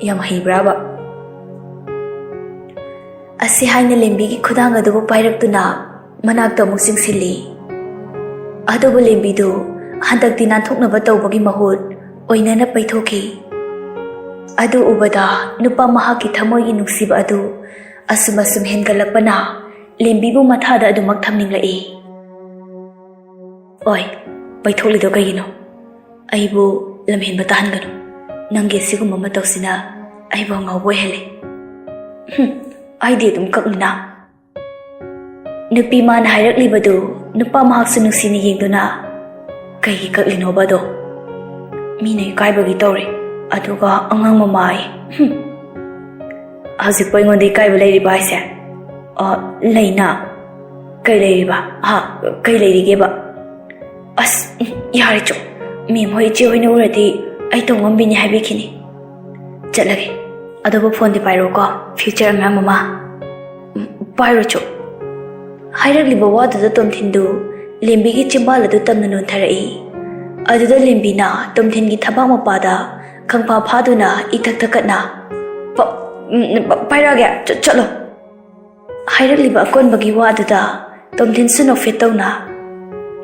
ꯌꯥꯝ ꯍꯩꯕ꯭ꯔꯥꯕ?" ꯑꯁꯤ ꯍꯥꯏꯅ ꯂꯦꯝꯕꯤꯒꯤ ꯈꯨꯗꯥꯡ ꯑꯗꯨꯕꯨ ꯄꯥꯏꯔꯛꯇꯨꯅ ꯃꯅꯥꯛꯇ ꯑꯃꯨꯛ ꯆꯤꯡꯁꯤꯜꯂꯤ꯫ ꯑꯗꯨꯕꯨ ꯂꯦꯝꯕꯤꯗꯨ ꯍꯟꯗꯛꯇꯤ ꯅꯥꯟꯊꯣꯛꯅꯕ ꯇꯧꯕꯒꯤ ꯃꯍꯨꯠ ꯑꯣꯏꯅꯅ ꯄꯩꯊꯣꯛꯈꯤ꯫ ꯑꯗꯨ ꯎꯕꯗ ꯅꯨꯄꯥ ꯃꯍꯥꯛꯀꯤ ꯊꯃꯣꯏꯒꯤ ꯅꯨꯡꯁꯤꯕ ꯑꯗꯨ ꯑꯁꯨꯝ ꯑꯁꯨꯝ ꯍꯦꯟꯒꯠꯂꯛꯄꯅ ꯂꯦꯝꯕꯤꯕꯨ ꯃꯊꯥꯗ ꯑꯗꯨꯃꯛ ꯊꯝꯅꯤꯡꯂꯛꯏ꯫ "ꯑꯣꯏ, ꯄꯩꯊꯣꯛꯂꯤꯗꯣ ꯀꯩꯒꯤꯅꯣ? ꯑꯩꯕꯨ ꯂꯝꯍꯦꯟꯕ ꯇꯥꯍꯟꯒꯅꯨ꯫ ꯅꯪꯒꯤ ꯑꯁꯤꯒꯨꯝꯕ ꯃꯇꯧꯁꯤꯅ ꯑꯩꯕꯨ ꯑꯉꯥꯎꯕ ꯑꯣꯏꯍꯜꯂꯦ꯫ ꯍꯨꯝ, ꯑꯩꯗꯤ ꯑꯗꯨꯝ ꯀꯛꯅꯤꯅ꯫" ꯅꯨꯄꯤ ꯃꯥꯅ ꯍꯥꯏꯔꯛꯂꯤꯕꯗꯨ ꯅꯨꯄꯥ ꯃꯍꯥꯛꯁꯨ ꯅꯨꯡꯁꯤꯅ ꯌꯦꯡꯗꯨꯅ, "ꯀꯩꯒꯤ ꯀꯛꯂꯤꯅꯣꯕ ꯑꯗꯣ? ꯃꯤꯅ ꯏꯀꯥꯏꯕꯒꯤ ꯇꯧꯔꯦ, ꯑꯗꯨꯒ ꯑꯉꯥꯡ ꯃꯃꯥ ꯑꯩ꯫ ꯍꯨꯝ꯫ ꯍꯧꯖꯤꯛꯄꯨ ꯑꯩꯉꯣꯟꯗ ꯏꯀꯥꯏꯕ ꯂꯩꯔꯤꯕ ꯍꯥꯏꯁꯦ? ꯑ, ꯂꯩꯅ꯫ ꯀꯩ ꯂꯩꯔꯤꯕ? ꯍꯥ? ꯀꯩ ꯂꯩꯔꯤꯒꯦꯕ? ꯑꯁ, ꯎꯝ, ꯌꯥꯔꯦ ꯆꯣ꯫ ꯃꯦꯝ ꯍꯣꯏ, ꯏꯆꯦ ꯍꯣꯏꯅ ꯎꯔꯗꯤ ꯑꯩ ꯇꯧꯉꯝꯕꯤꯅꯤ ꯍꯥꯏꯕꯤꯈꯤꯅꯤ꯫ ꯆꯠꯂꯒꯦ꯫ ꯑꯗꯨꯕꯨ ꯐꯣꯟꯗꯤ ꯄꯥꯏꯔꯣꯀꯣ, ꯐ꯭ꯌꯨꯆꯔ ꯑꯉꯥꯡ ꯃꯃꯥ꯫ ꯎꯝ, ꯄꯥꯏꯔꯣ ꯆꯣ꯫" ꯍꯥꯏꯔꯛꯂꯤꯕ ꯋꯥꯗꯨꯗ ꯇꯣꯝꯊꯤꯟꯗꯨ ꯂꯦꯝꯕꯤꯒꯤ ꯆꯤꯝꯕꯥꯜ ꯑꯗꯨ ꯇꯝꯅ ꯅꯣꯟꯊꯔꯛꯏ꯫ ꯑꯗꯨꯗ ꯂꯦꯝꯕꯤꯅ ꯇꯣꯝꯊꯤꯟꯒꯤ ꯊꯕꯥꯛ ꯃꯄꯥꯗ ꯈꯪꯐꯥ ꯐꯥꯗꯨꯅ ꯏꯊꯛ ꯊꯛꯀꯠꯅ, "ꯄ-, ꯎꯝ, ꯄ-, ꯄꯥꯏꯔꯛꯑꯒꯦ, ꯆ-, ꯆꯠꯂꯣ꯫" ꯍꯥꯏꯔꯛꯂꯤꯕ ꯑꯀꯣꯟꯕꯒꯤ ꯋꯥꯗꯨꯗ ꯇꯣꯝꯊꯤꯟꯁꯨ ꯅꯣꯛꯐꯦꯠ ꯇꯧꯅ,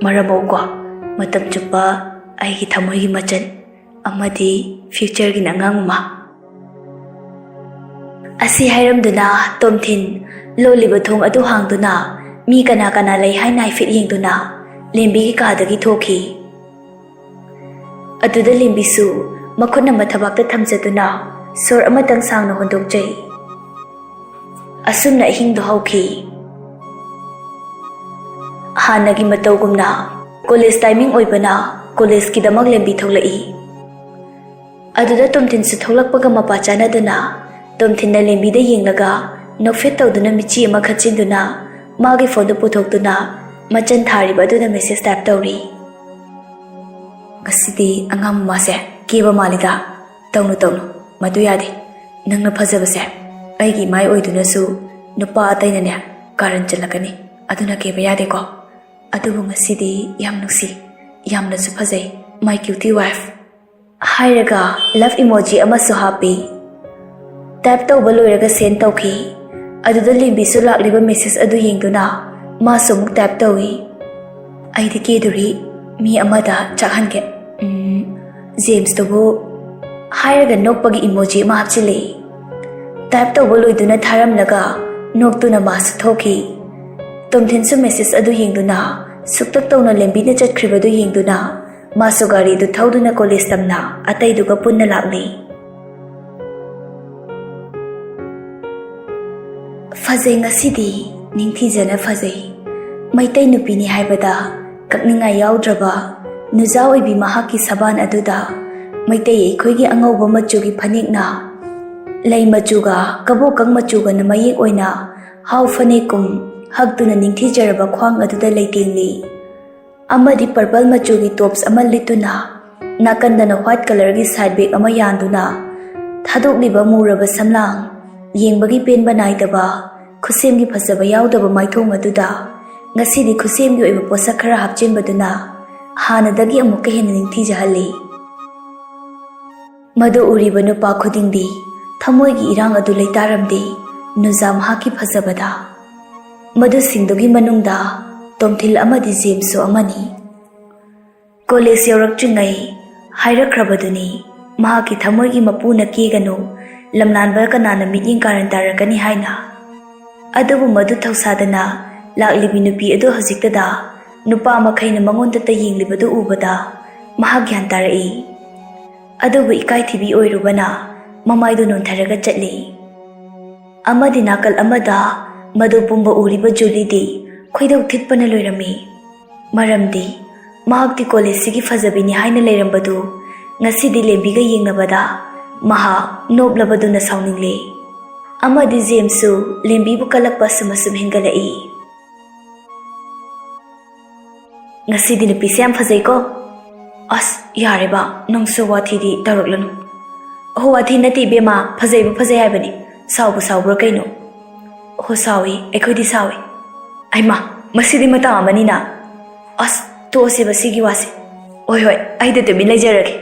"ꯃꯔꯝ ꯃꯣꯛꯎꯀꯣ, ꯃꯇꯝ ꯆꯨꯞꯄ ꯑꯩꯒꯤ ꯊꯃꯣꯏꯒꯤ ꯃꯆꯟ ꯑꯃꯗꯤ ꯐ꯭ꯌꯨꯆꯔꯒꯤꯅ ꯑꯉꯥꯡ ꯑꯃ꯫" ꯑꯁꯤ ꯍꯥꯏꯔꯝꯗꯨꯅ ꯇꯣꯝꯊꯤꯟ ꯂꯣꯜꯂꯤꯕ ꯊꯣꯡ ꯑꯗꯨ ꯍꯥꯡꯗꯨꯅ ꯃꯤ ꯀꯅꯥ ꯀꯅꯥ ꯂꯩ ꯍꯥꯏꯅ ꯍꯥꯏꯐꯦꯠ ꯌꯦꯡꯗꯨꯅ ꯂꯦꯝꯕꯤꯒꯤ ꯀꯥꯗꯒꯤ ꯊꯣꯛꯈꯤ꯫ ꯑꯗꯨꯗ ꯂꯦꯝꯕꯤꯁꯨ ꯃꯈꯨꯠꯅ ꯃꯊꯕꯥꯛꯇ ꯊꯝꯖꯗꯨꯅ ꯁꯣꯔ ꯑꯃꯇꯪ ꯁꯥꯡꯅ ꯍꯣꯟꯗꯣꯛꯆꯩ꯫ ꯑꯁꯨꯝꯅ ꯑꯍꯤꯡꯗꯨ ꯍꯧꯈꯤ꯫ ꯍꯥꯟꯅꯒꯤ ꯃꯇꯧꯒꯨꯝꯅ ꯀꯣꯂꯦꯖ ꯇꯥꯏꯃꯤꯡ ꯑꯣꯏꯕꯅ ꯀꯣꯂꯦꯖꯀꯤꯗꯃꯛ ꯂꯦꯝꯕꯤ ꯊꯣꯛꯂꯛꯏ꯫ ꯑꯗꯨꯗ ꯇꯣꯝꯊꯤꯟꯁꯨ ꯊꯣꯛꯂꯛꯄꯒ ꯃꯄꯥ ꯆꯥꯟꯅꯗꯨꯅ ꯇꯣꯝꯊꯤꯟꯅ ꯂꯦꯝꯕꯤꯗ ꯌꯦꯡꯂꯒ ꯅꯣꯛꯐꯦꯠ ꯇꯧꯗꯨꯅ ꯃꯤꯠꯆꯤ ꯑꯃ ꯈꯠꯆꯤꯟꯗꯨꯅ ꯃꯥꯒꯤ ꯐꯣꯟꯗꯨ ꯄꯨꯊꯣꯛꯇꯨꯅ ꯃꯆꯟ ꯊꯥꯔꯤꯕ ꯑꯗꯨꯗ ꯃꯦꯁꯦꯖ ꯇꯥꯏꯞ ꯇꯧꯔꯤ꯫ "ꯉꯁꯤꯗꯤ ꯑꯉꯥꯡ ꯃꯃꯥꯁꯦ ꯀꯦꯕ ꯃꯥꯜꯂꯤꯗ꯫ ꯇꯧꯅꯨ, ꯇꯧꯅꯨ, ꯃꯗꯨ ꯌꯥꯗꯦ꯫ ꯅꯪꯅ ꯐꯖꯕꯁꯦ ꯑꯩꯒꯤ ꯏꯃꯥꯏ ꯑꯣꯏꯗꯨꯅꯁꯨ ꯅꯨꯄꯥ ꯑꯇꯩꯅꯅꯦ ꯀꯥꯔꯟ ꯆꯠꯂꯛꯀꯅꯤ, ꯑꯗꯨꯅ ꯀꯦꯕ ꯌꯥꯗꯦꯀꯣ꯫ ꯑꯗꯨꯕꯨ ꯉꯁꯤꯗꯤ ꯌꯥꯝ ꯅꯨꯡꯁꯤ, ꯌꯥꯝꯅꯁꯨ ꯐꯖꯩ, my cutie wife꯫ ꯍꯥꯏꯔꯒ ꯂꯚ ꯏꯃꯣꯖꯤ ꯑꯃꯁꯨ ꯍꯥꯞꯄꯤ꯫ ꯇꯥꯏꯞ ꯇꯧꯕ ꯂꯣꯏꯔꯒ ꯁꯦꯟ ꯇꯧꯈꯤ꯫ ꯑꯗꯨꯗ ꯂꯦꯝꯕꯤꯁꯨ ꯂꯥꯛꯂꯤꯕ ꯃꯦꯁꯦꯖ ꯑꯗꯨ ꯌꯦꯡꯗꯨꯅ ꯃꯥꯁꯨ ꯑꯃꯨꯛ ꯇꯥꯏꯞ ꯇꯧꯏ꯫ "ꯑꯩꯗꯤ ꯀꯦꯗꯣꯔꯤ, ꯃꯤ ꯑꯃꯗ ꯆꯥꯛꯍꯟꯒꯦ꯫ ꯎꯝ, ꯖꯦꯝꯁꯇꯨꯕꯨ?" ꯍꯥꯏꯔꯒ ꯅꯣꯛꯄꯒꯤ ꯏꯃꯣꯖꯤ ꯑꯃ ꯍꯥꯞꯆꯤꯜꯂꯛꯏ꯫ ꯇꯥꯏꯞ ꯇꯧꯕ ꯂꯣꯏꯗꯨꯅ ꯊꯥꯔꯝꯂꯒ ꯅꯣꯛꯇꯨꯅ ꯃꯥꯁꯨ ꯊꯣꯛꯈꯤ꯫ ꯇꯣꯝꯊꯤꯟꯁꯨ ꯃꯦꯁꯦꯖ ꯑꯗꯨ ꯌꯦꯡꯗꯨꯅ, ꯁꯨꯛꯇꯛ ꯇꯧꯅ ꯂꯦꯝꯕꯤꯅ ꯆꯠꯈ꯭ꯔꯤꯕꯗꯨ ꯌꯦꯡꯗꯨꯅ, ꯃꯥꯁꯨ ꯒꯥꯔꯤꯗꯨ ꯊꯧꯗꯨꯅ ꯀꯣꯂꯦꯖ ꯇꯝꯅ ꯑꯇꯩꯗꯨꯒ ꯄꯨꯟꯅ ꯂꯥꯛꯂꯤ꯫ ꯐꯖꯩ ꯉꯁꯤꯗꯤ, ꯅꯤꯡꯊꯤꯖꯅ ꯐꯖꯩ꯫ ꯃꯩꯇꯩ ꯅꯨꯄꯤꯅꯤ ꯍꯥꯏꯕꯗ ꯀꯛꯅꯤꯡꯉꯥꯏ ꯌꯥꯎꯗ꯭ꯔꯕ ꯅꯨꯖꯥ ꯑꯣꯏꯕꯤ ꯃꯍꯥꯛꯀꯤ ꯁꯕꯥꯟ ꯑꯗꯨꯗ ꯃꯩꯇꯩ ꯑꯩꯈꯣꯏꯒꯤ ꯑꯉꯧꯕ ꯃꯆꯨꯒꯤ ꯐꯅꯦꯛꯅ ꯂꯩ ꯃꯆꯨꯒ ꯀꯕꯣꯀꯪ ꯃꯆꯨꯒꯅ ꯃꯌꯦꯛ ꯑꯣꯏꯅ ꯍꯥꯎ ꯐꯅꯦꯛꯀꯨꯝ ꯍꯛꯇꯨꯅ ꯅꯤꯡꯊꯤꯖꯔꯕ ꯈ꯭ꯋꯥꯡ ꯑꯗꯨꯗ ꯂꯩꯇꯦꯡꯂꯤ꯫ ꯑꯃꯗꯤ ꯄꯔꯄꯜ ꯃꯆꯨꯒꯤ ꯇꯣꯞꯁ ꯑꯃ ꯂꯤꯠꯇꯨꯅ, ꯅꯥꯀꯟꯗꯅ ꯋꯥꯏꯠ ꯀꯂꯔꯒꯤ ꯁꯥꯏꯠ ꯕꯦꯒ ꯑꯃ ꯌꯥꯟꯗꯨꯅ, ꯊꯥꯗꯣꯛꯂꯤꯕ ꯃꯨꯔꯕ ꯁꯝꯂꯥꯡ, ꯌꯦꯡꯕꯒꯤ ꯄꯦꯟꯕ ꯅꯥꯏꯗꯕ, ꯈꯨꯠꯁꯦꯝꯒꯤ ꯐꯖꯕ ꯌꯥꯎꯗꯕ ꯃꯥꯏꯊꯣꯡ ꯑꯗꯨꯗ ꯉꯁꯤꯗꯤ ꯈꯨꯠꯁꯦꯝꯒꯤ ꯑꯣꯏꯕ ꯄꯣꯠꯁꯛ ꯈꯔ ꯍꯥꯞꯆꯤꯟꯕꯗꯨꯅ ꯍꯥꯟꯅꯗꯒꯤ ꯑꯃꯨꯛꯀ ꯍꯦꯟꯅ ꯅꯤꯡꯊꯤꯖꯍꯜꯂꯤ꯫ ꯃꯗꯨ ꯎꯔꯤꯕ ꯅꯨꯄꯥ ꯈꯨꯗꯤꯡꯗꯤ ꯊꯃꯣꯏꯒꯤ ꯏꯔꯥꯡ ꯑꯗꯨ ꯂꯩꯇꯥꯔꯝꯗꯦ꯫ ꯅꯨꯖꯥ ꯃꯍꯥꯛꯀꯤ ꯐꯖꯕꯗ꯫ ꯃꯗꯨꯁꯤꯡꯗꯨꯒꯤ ꯃꯅꯨꯡꯗ ꯇꯣꯝꯊꯤꯜ ꯑꯃꯗꯤ ꯖꯦꯝꯁꯁꯨ ꯑꯃꯅꯤ꯫ ꯀꯣꯂꯦꯖ ꯌꯧꯔꯛꯇ꯭ꯔꯤꯉꯩ ꯍꯥꯏꯔꯛꯈ꯭ꯔꯕꯗꯨꯅꯤ, ꯃꯍꯥꯛꯀꯤ ꯊꯃꯣꯏꯒꯤ ꯃꯄꯨꯅ ꯀꯦꯒꯅꯨ, ꯂꯝꯂꯥꯟꯕ ꯀꯅꯥꯅ ꯃꯤꯠꯌꯦꯡ ꯀꯥꯔꯟ ꯇꯥꯔꯛꯀꯅꯤ ꯍꯥꯏꯅ꯫ ꯑꯗꯨꯕꯨ ꯃꯗꯨ ꯊꯧꯁꯥꯗꯅ ꯂꯥꯛꯂꯤꯕꯤ ꯅꯨꯄꯤ ꯑꯗꯨ ꯍꯧꯖꯤꯛꯇꯗ ꯅꯨꯄꯥ ꯃꯈꯩꯅ ꯃꯉꯣꯟꯗꯇ ꯌꯦꯡꯂꯤꯕꯗꯨ ꯎꯕꯗ ꯃꯍꯥꯛ ꯒ꯭ꯌꯥꯟ ꯇꯥꯔꯛꯏ꯫ ꯑꯗꯨꯕꯨ ꯏꯀꯥꯏꯊꯤꯕꯤ ꯑꯣꯏꯔꯨꯕꯅ ꯃꯃꯥꯏꯗꯨ ꯅꯣꯟꯊꯔꯒ ꯆꯠꯂꯤ꯫ ꯑꯃꯗꯤ ꯅꯥꯀꯜ ꯑꯃꯗ ꯃꯗꯨ ꯄꯨꯝꯕ ꯎꯔꯤꯕ ꯖꯨꯂꯤꯗꯤ ꯈꯣꯏꯗꯧ ꯊꯤꯠꯄꯅ ꯂꯣꯏꯔꯝꯃꯤ꯫ ꯃꯔꯝꯗꯤ ꯃꯍꯥꯛꯇꯤ ꯀꯣꯂꯦꯖꯁꯤꯒꯤ ꯐꯖꯕꯤꯅꯤ ꯍꯥꯏꯅ ꯂꯩꯔꯝꯕꯗꯨ ꯉꯁꯤꯗꯤ ꯂꯦꯝꯕꯤꯒ ꯌꯦꯡꯅꯕꯗ ꯃꯍꯥꯛ ꯅꯣꯞꯂꯕꯗꯨꯅ ꯁꯥꯎꯅꯤꯡꯂꯦ꯫ ꯑꯃꯗꯤ ꯖꯦꯝꯁꯁꯨ ꯂꯦꯝꯕꯤꯕꯨ ꯀꯜꯂꯛꯄ ꯑꯁꯨꯝ ꯑꯁꯨꯝ ꯍꯦꯟꯒꯠꯂꯛꯏ꯫ "ꯉꯁꯤꯗꯤ ꯅꯨꯄꯤꯁꯦ ꯌꯥꯝ ꯐꯖꯩꯀꯣ?" "ꯑꯁ, ꯌꯥꯔꯦꯕ, ꯅꯪꯁꯨ ꯋꯥꯊꯤꯗꯤ ꯇꯧꯔꯛꯂꯅꯨ꯫" "ꯑꯍꯣ, ꯋꯥꯊꯤ ꯅꯠꯇꯦ ꯏꯕꯦꯝꯃ, ꯐꯖꯩꯕꯨ ꯐꯖꯩ ꯍꯥꯏꯕꯅꯤ, ꯁꯥꯎꯕꯨ ꯁꯥꯎꯕ꯭ꯔꯥ ꯀꯩꯅꯣ?" ꯍꯣ, ꯁꯥꯎꯏ, ꯑꯩꯈꯣꯏꯗꯤ ꯁꯥꯎꯏ꯫ ꯑꯩꯃ, ꯃꯁꯤꯗꯤ ꯃꯇꯥꯡ ꯑꯃꯅꯤꯅ꯫ ꯑꯁ, ꯇꯣꯛꯑꯁꯦꯕ ꯁꯤꯒꯤ ꯋꯥꯁꯦ꯫ ꯍꯣꯏ, ꯍꯣꯏ, ꯑꯩꯗ ꯇꯨꯃꯤꯟ ꯂꯩꯖꯔꯒꯦ꯫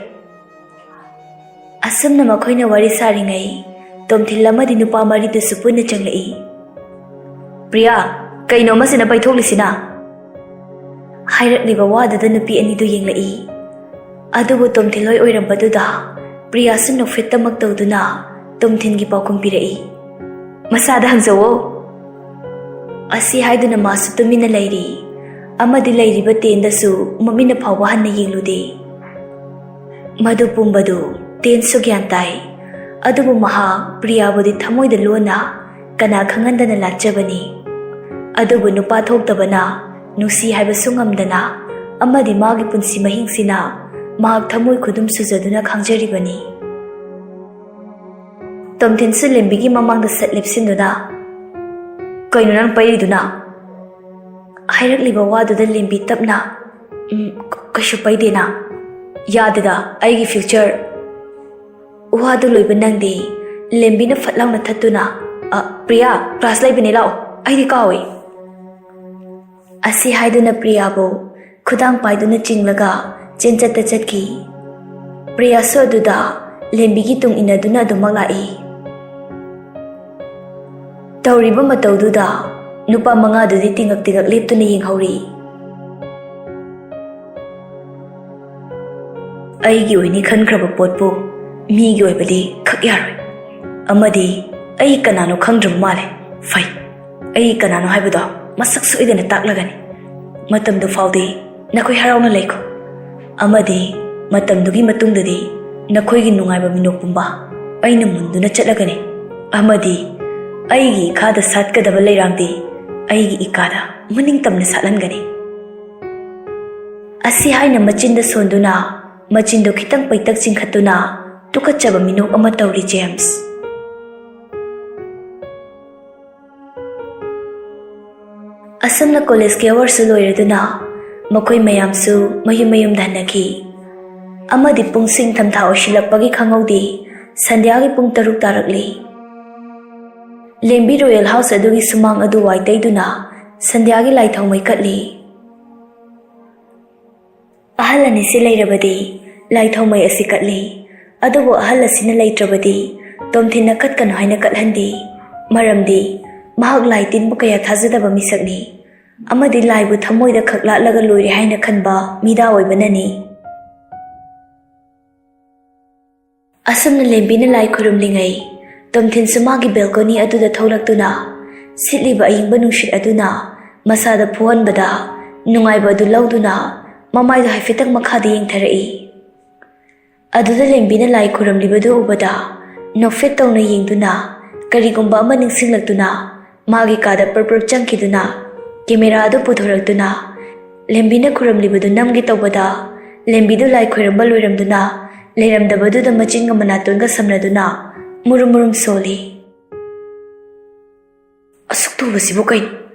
ꯑꯁꯨꯝꯅ ꯃꯈꯣꯏꯅ ꯋꯥꯔꯤ ꯁꯥꯔꯤꯉꯩ, ꯇꯣꯝꯊꯤꯜ ꯑꯃꯗꯤ ꯅꯨꯄꯥ ꯃꯔꯤꯗꯨꯁꯨ ꯄꯨꯟꯅ ꯆꯪꯂꯛꯏ꯫ "ꯄ꯭ꯔꯤꯌꯥ, ꯀꯩꯅꯣ ꯃꯁꯤꯅ ꯄꯩꯊꯣꯛꯂꯤꯁꯤꯅ?" ꯍꯥꯏꯔꯛꯂꯤꯕ ꯋꯥꯗꯨꯗ ꯅꯨꯄꯤ ꯑꯅꯤꯗꯨ ꯌꯦꯡꯂꯛꯏ꯫ ꯑꯗꯨꯕꯨ ꯇꯣꯝꯊꯤꯜ ꯍꯣꯏ ꯑꯣꯏꯔꯝꯕꯗꯨꯗ ꯄ꯭ꯔꯤꯌꯥꯁꯨ ꯅꯣꯛꯐꯦꯠꯇꯃꯛ ꯇꯧꯗꯨꯅ ꯇꯣꯝꯊꯤꯜꯒꯤ ꯄꯥꯎꯈꯨꯝ ꯄꯤꯔꯛꯏ꯫ "ꯃꯁꯥꯗ ꯍꯪꯖꯧꯋꯣ!" ꯑꯁꯤ ꯍꯥꯏꯗꯨꯅ ꯃꯥꯁꯨ ꯇꯨꯃꯤꯟꯅ ꯂꯩꯔꯤ꯫ ꯑꯃꯗꯤ ꯂꯩꯔꯤꯕ ꯇꯦꯟꯗꯁꯨ ꯃꯃꯤꯠꯅ ꯐꯥꯎꯕ ꯍꯟꯅ ꯌꯦꯡꯂꯨꯗꯦ꯫ ꯃꯗꯨ ꯄꯨꯝꯕꯗꯨ ꯇꯦꯟꯁꯨ ꯒ꯭ꯌꯥꯟ ꯇꯥꯏ꯫ ꯑꯗꯨꯕꯨ ꯃꯍꯥꯛ ꯄ꯭ꯔꯤꯌꯥꯕꯨꯗꯤ ꯊꯃꯣꯏꯗ ꯂꯣꯟꯅ ꯀꯅꯥ ꯈꯪꯍꯟꯗꯅ ꯂꯥꯠꯆꯕꯅꯤ꯫ ꯑꯗꯨꯕꯨ ꯅꯨꯄꯥ ꯊꯣꯛꯇꯕꯅ ꯅꯨꯡꯁꯤ ꯍꯥꯏꯕꯁꯨ ꯉꯝꯗꯅ, ꯑꯃꯗꯤ ꯃꯥꯒꯤ ꯄꯨꯟꯁꯤ ꯃꯍꯤꯡꯁꯤꯅ ꯃꯍꯥꯛ ꯊꯃꯣꯏ ꯈꯨꯗꯨꯝ ꯁꯨꯖꯗꯨꯅ ꯈꯥꯡꯖꯔꯤꯕꯅꯤ꯫ ꯇꯣꯝꯊꯤꯟꯁꯨ ꯂꯦꯝꯕꯤꯒꯤ ꯃꯃꯥꯡꯗ ꯁꯠ ꯂꯦꯞꯁꯤꯟꯗꯨꯅ, "ꯀꯩꯅꯣ ꯅꯪ ꯄꯩꯔꯤꯗꯨꯅ?" ꯍꯥꯏꯔꯛꯂꯤꯕ ꯋꯥꯗꯨꯗ ꯂꯦꯝꯕꯤ ꯇꯞꯅ, "ꯎꯝ, ꯀ-, ꯀꯩꯁꯨ ꯄꯩꯗꯦꯅ꯫ ꯌꯥꯗꯦꯗ, ꯑꯩꯒꯤ ꯐ꯭ꯌꯨꯆꯔ꯫" ꯋꯥꯗꯨ ꯂꯣꯏꯕ ꯅꯪꯗꯦ꯫ ꯂꯦꯝꯕꯤꯅ ꯐꯠ ꯂꯥꯎꯅ ꯊꯠꯇꯨꯅ, "ꯑ, ꯄ꯭ꯔꯤꯌꯥ, ꯀ꯭ꯂꯥꯁ ꯂꯩꯕꯅꯦ, ꯂꯥꯛꯑꯣ, ꯑꯩꯗꯤ ꯀꯥꯎꯏ꯫" ꯑꯁꯤ ꯍꯥꯏꯗꯨꯅ ꯄ꯭ꯔꯤꯌꯥꯕꯨ ꯈꯨꯗꯥꯡ ꯄꯥꯏꯗꯨꯅ ꯆꯤꯡꯂꯒ ꯆꯦꯟꯆꯠꯇ ꯆꯠꯈꯤ꯫ ꯄ꯭ꯔꯤꯌꯥꯁꯨ ꯑꯗꯨꯗ ꯂꯦꯝꯕꯤꯒꯤ ꯇꯨꯡ ꯏꯟꯅꯗꯨꯅ ꯑꯗꯨꯃꯛ ꯂꯥꯛꯏ꯫ ꯇꯧꯔꯤꯕ ꯃꯇꯧꯗꯨꯗ ꯅꯨꯄꯥ ꯃꯉꯥꯗꯨꯗꯤ ꯇꯤꯉꯛ ꯇꯤꯉꯛ ꯂꯦꯞꯇꯨꯅ ꯌꯦꯡꯍꯧꯔꯤ꯫ ꯑꯩꯒꯤ ꯑꯣꯏꯅꯤ ꯈꯟꯈ꯭ꯔꯕ ꯄꯣꯠꯄꯨ ꯃꯤꯒꯤ ꯑꯣꯏꯕꯗꯤ ꯈꯛ ꯌꯥꯔꯣꯏ꯫ ꯑꯃꯗꯤ ꯑꯩ ꯀꯅꯥꯅꯣ ꯈꯪꯗ꯭ꯔꯕ ꯃꯥꯜꯂꯦ꯫ ꯐꯩ, ꯑꯩ ꯀꯅꯥꯅꯣ ꯍꯥꯏꯕꯗꯣ ꯃꯁꯛ ꯁꯣꯏꯗꯅ ꯇꯥꯛꯂꯒꯅꯤ꯫ ꯃꯇꯝꯗꯨ ꯐꯥꯎꯗꯤ ꯅꯈꯣꯏ ꯍꯔꯥꯎꯅ ꯂꯩꯈꯣ꯫ ꯑꯃꯗꯤ ꯃꯇꯝꯗꯨꯒꯤ ꯃꯇꯨꯡꯗꯗꯤ ꯅꯈꯣꯏꯒꯤ ꯅꯨꯡꯉꯥꯏꯕ ꯃꯤꯅꯣꯛ ꯄꯨꯝꯕ ꯑꯩꯅ ꯃꯨꯟꯗꯨꯅ ꯆꯠꯂꯒꯅꯤ꯫ ꯑꯃꯗꯤ ꯑꯩꯒꯤ ꯏꯈꯥꯗ ꯁꯥꯠꯀꯗꯕ ꯂꯩꯔꯥꯡꯗꯤ ꯑꯩꯒꯤ ꯏꯀꯥꯗ ꯃꯅꯤꯡ ꯇꯝꯅ ꯁꯥꯠꯍꯟꯒꯅꯤ꯫ ꯑꯁꯤ ꯍꯥꯏꯅ ꯃꯆꯤꯟꯗ ꯁꯣꯟꯗꯨꯅ, ꯃꯆꯤꯟꯗꯨ ꯈꯤꯇꯪ ꯄꯩꯇꯛ ꯆꯤꯡꯈꯠꯇꯨꯅ ꯇꯨꯀꯠꯆꯕ ꯃꯤꯅꯣꯛ ꯑꯃ ꯇꯧꯔꯤ ꯖꯦꯝꯁ꯫ ꯑꯁꯨꯝꯅ ꯀꯣꯂꯦꯖꯀꯤ ꯑꯋꯥꯔꯁꯨ ꯂꯣꯏꯔꯗꯨꯅ ꯃꯈꯣꯏ ꯃꯌꯥꯝꯁꯨ ꯃꯌꯨꯝ ꯃꯌꯨꯝꯗ ꯍꯟꯅꯈꯤ꯫ ꯑꯃꯗꯤ ꯄꯨꯡꯁꯨ ꯏꯪꯊꯝꯊꯥ ꯑꯣꯏꯁꯤꯜꯂꯛꯄꯒꯤ ꯈꯪꯍꯧꯗꯦ, ꯁꯟꯙ꯭ꯌꯥꯒꯤ ꯄꯨꯡ ꯇꯔꯨꯛ ꯇꯥꯔꯛꯂꯤ꯫ ꯂꯦꯝꯕꯤ ꯔꯣꯌꯦꯜ ꯍꯥꯎꯁ ꯑꯗꯨꯒꯤ ꯁꯨꯃꯥꯡ ꯑꯗꯨ ꯋꯥꯏ ꯇꯩꯗꯨꯅ ꯁꯟꯙ꯭ꯌꯥꯒꯤ ꯂꯥꯏꯊꯧꯃꯩ ꯀꯠꯂꯤ꯫ ꯑꯍꯜ ꯑꯅꯤꯁꯤ ꯂꯩꯔꯕꯗꯤ ꯂꯥꯏꯊꯧꯃꯩ ꯑꯁꯤ ꯀꯠꯂꯤ꯫ ꯑꯗꯨꯕꯨ ꯑꯍꯜ ꯑꯁꯤꯅ ꯂꯩꯇ꯭ꯔꯕꯗꯤ ꯇꯣꯝꯊꯤꯟꯅ ꯀꯠꯀꯅꯨ ꯍꯥꯏꯅ ꯀꯠꯍꯟꯗꯦ꯫ ꯃꯔꯝꯗꯤ ꯃꯍꯥꯛ ꯂꯥꯏ ꯇꯤꯟꯕꯨ ꯀꯌꯥ ꯊꯥꯖꯗꯕ ꯃꯤꯁꯛꯅꯤ꯫ ꯑꯃꯗꯤ ꯂꯥꯏꯕꯨ ꯊꯃꯣꯏꯗ ꯈꯛꯂꯥꯠꯂꯒ ꯂꯣꯏꯔꯦ ꯍꯥꯏꯅ ꯈꯟꯕ ꯃꯤꯗꯥ ꯑꯣꯏꯕꯅꯅꯤ꯫ ꯑꯁꯨꯝꯅ ꯂꯦꯝꯕꯤꯅ ꯂꯥꯏ ꯈꯨꯔꯨꯝꯂꯤꯉꯩ, ꯇꯣꯝꯊꯤꯟꯁꯨ ꯃꯥꯒꯤ ꯕꯦꯜꯀꯣꯅꯤ ꯑꯗꯨꯗ ꯊꯣꯛꯂꯛꯇꯨꯅ, ꯁꯤꯠꯂꯤꯕ ꯑꯏꯪꯕ ꯅꯨꯡꯁꯤꯠ ꯑꯗꯨꯅ ꯃꯁꯥꯗ ꯐꯨꯍꯟꯕꯗ ꯅꯨꯡꯉꯥꯏꯕ ꯑꯗꯨ ꯂꯧꯗꯨꯅ, ꯃꯃꯥꯏꯗꯨ ꯍꯥꯏꯐꯦꯠꯇꯪ ꯃꯈꯥꯗ ꯌꯦꯡꯊꯔꯛꯏ꯫ ꯑꯗꯨꯗ ꯂꯦꯝꯕꯤꯅ ꯂꯥꯏ ꯈꯨꯔꯨꯝꯂꯤꯕꯗꯨ ꯎꯕꯗ, ꯅꯣꯛꯐꯦꯠ ꯇꯧꯅ ꯌꯦꯡꯗꯨꯅ, ꯀꯔꯤꯒꯨꯝꯕ ꯑꯃ ꯅꯤꯡꯁꯤꯡꯂꯛꯇꯨꯅ, ꯃꯥꯒꯤ ꯀꯥꯗ ꯄ꯭ꯔꯞ ꯄ꯭ꯔꯞ ꯆꯪꯈꯤꯗꯨꯅ, ꯀꯦꯃꯦꯔꯥ ꯑꯗꯨ ꯄꯨꯊꯣꯔꯛꯇꯨꯅ, ꯂꯦꯝꯕꯤꯅ ꯈꯨꯔꯨꯝꯂꯤꯕꯗꯨ ꯅꯝꯒꯦ ꯇꯧꯕꯗ, ꯂꯦꯝꯕꯤꯗꯨ ꯂꯥꯏ ꯈꯣꯏꯔꯝꯕ ꯂꯣꯏꯔꯝꯗꯨꯅ, ꯂꯩꯔꯝꯗꯕꯗꯨꯗ ꯃꯆꯤꯟꯒ ꯃꯅꯥꯇꯣꯟꯒ ꯁꯝꯅꯗꯨꯅ ꯃꯨꯔꯨꯝ ꯃꯨꯔꯨꯝ ꯁꯣꯜꯂꯤ꯫ "ꯑꯁꯨꯛ ꯊꯨꯕꯁꯤꯕꯨ ꯀꯩꯅꯣ?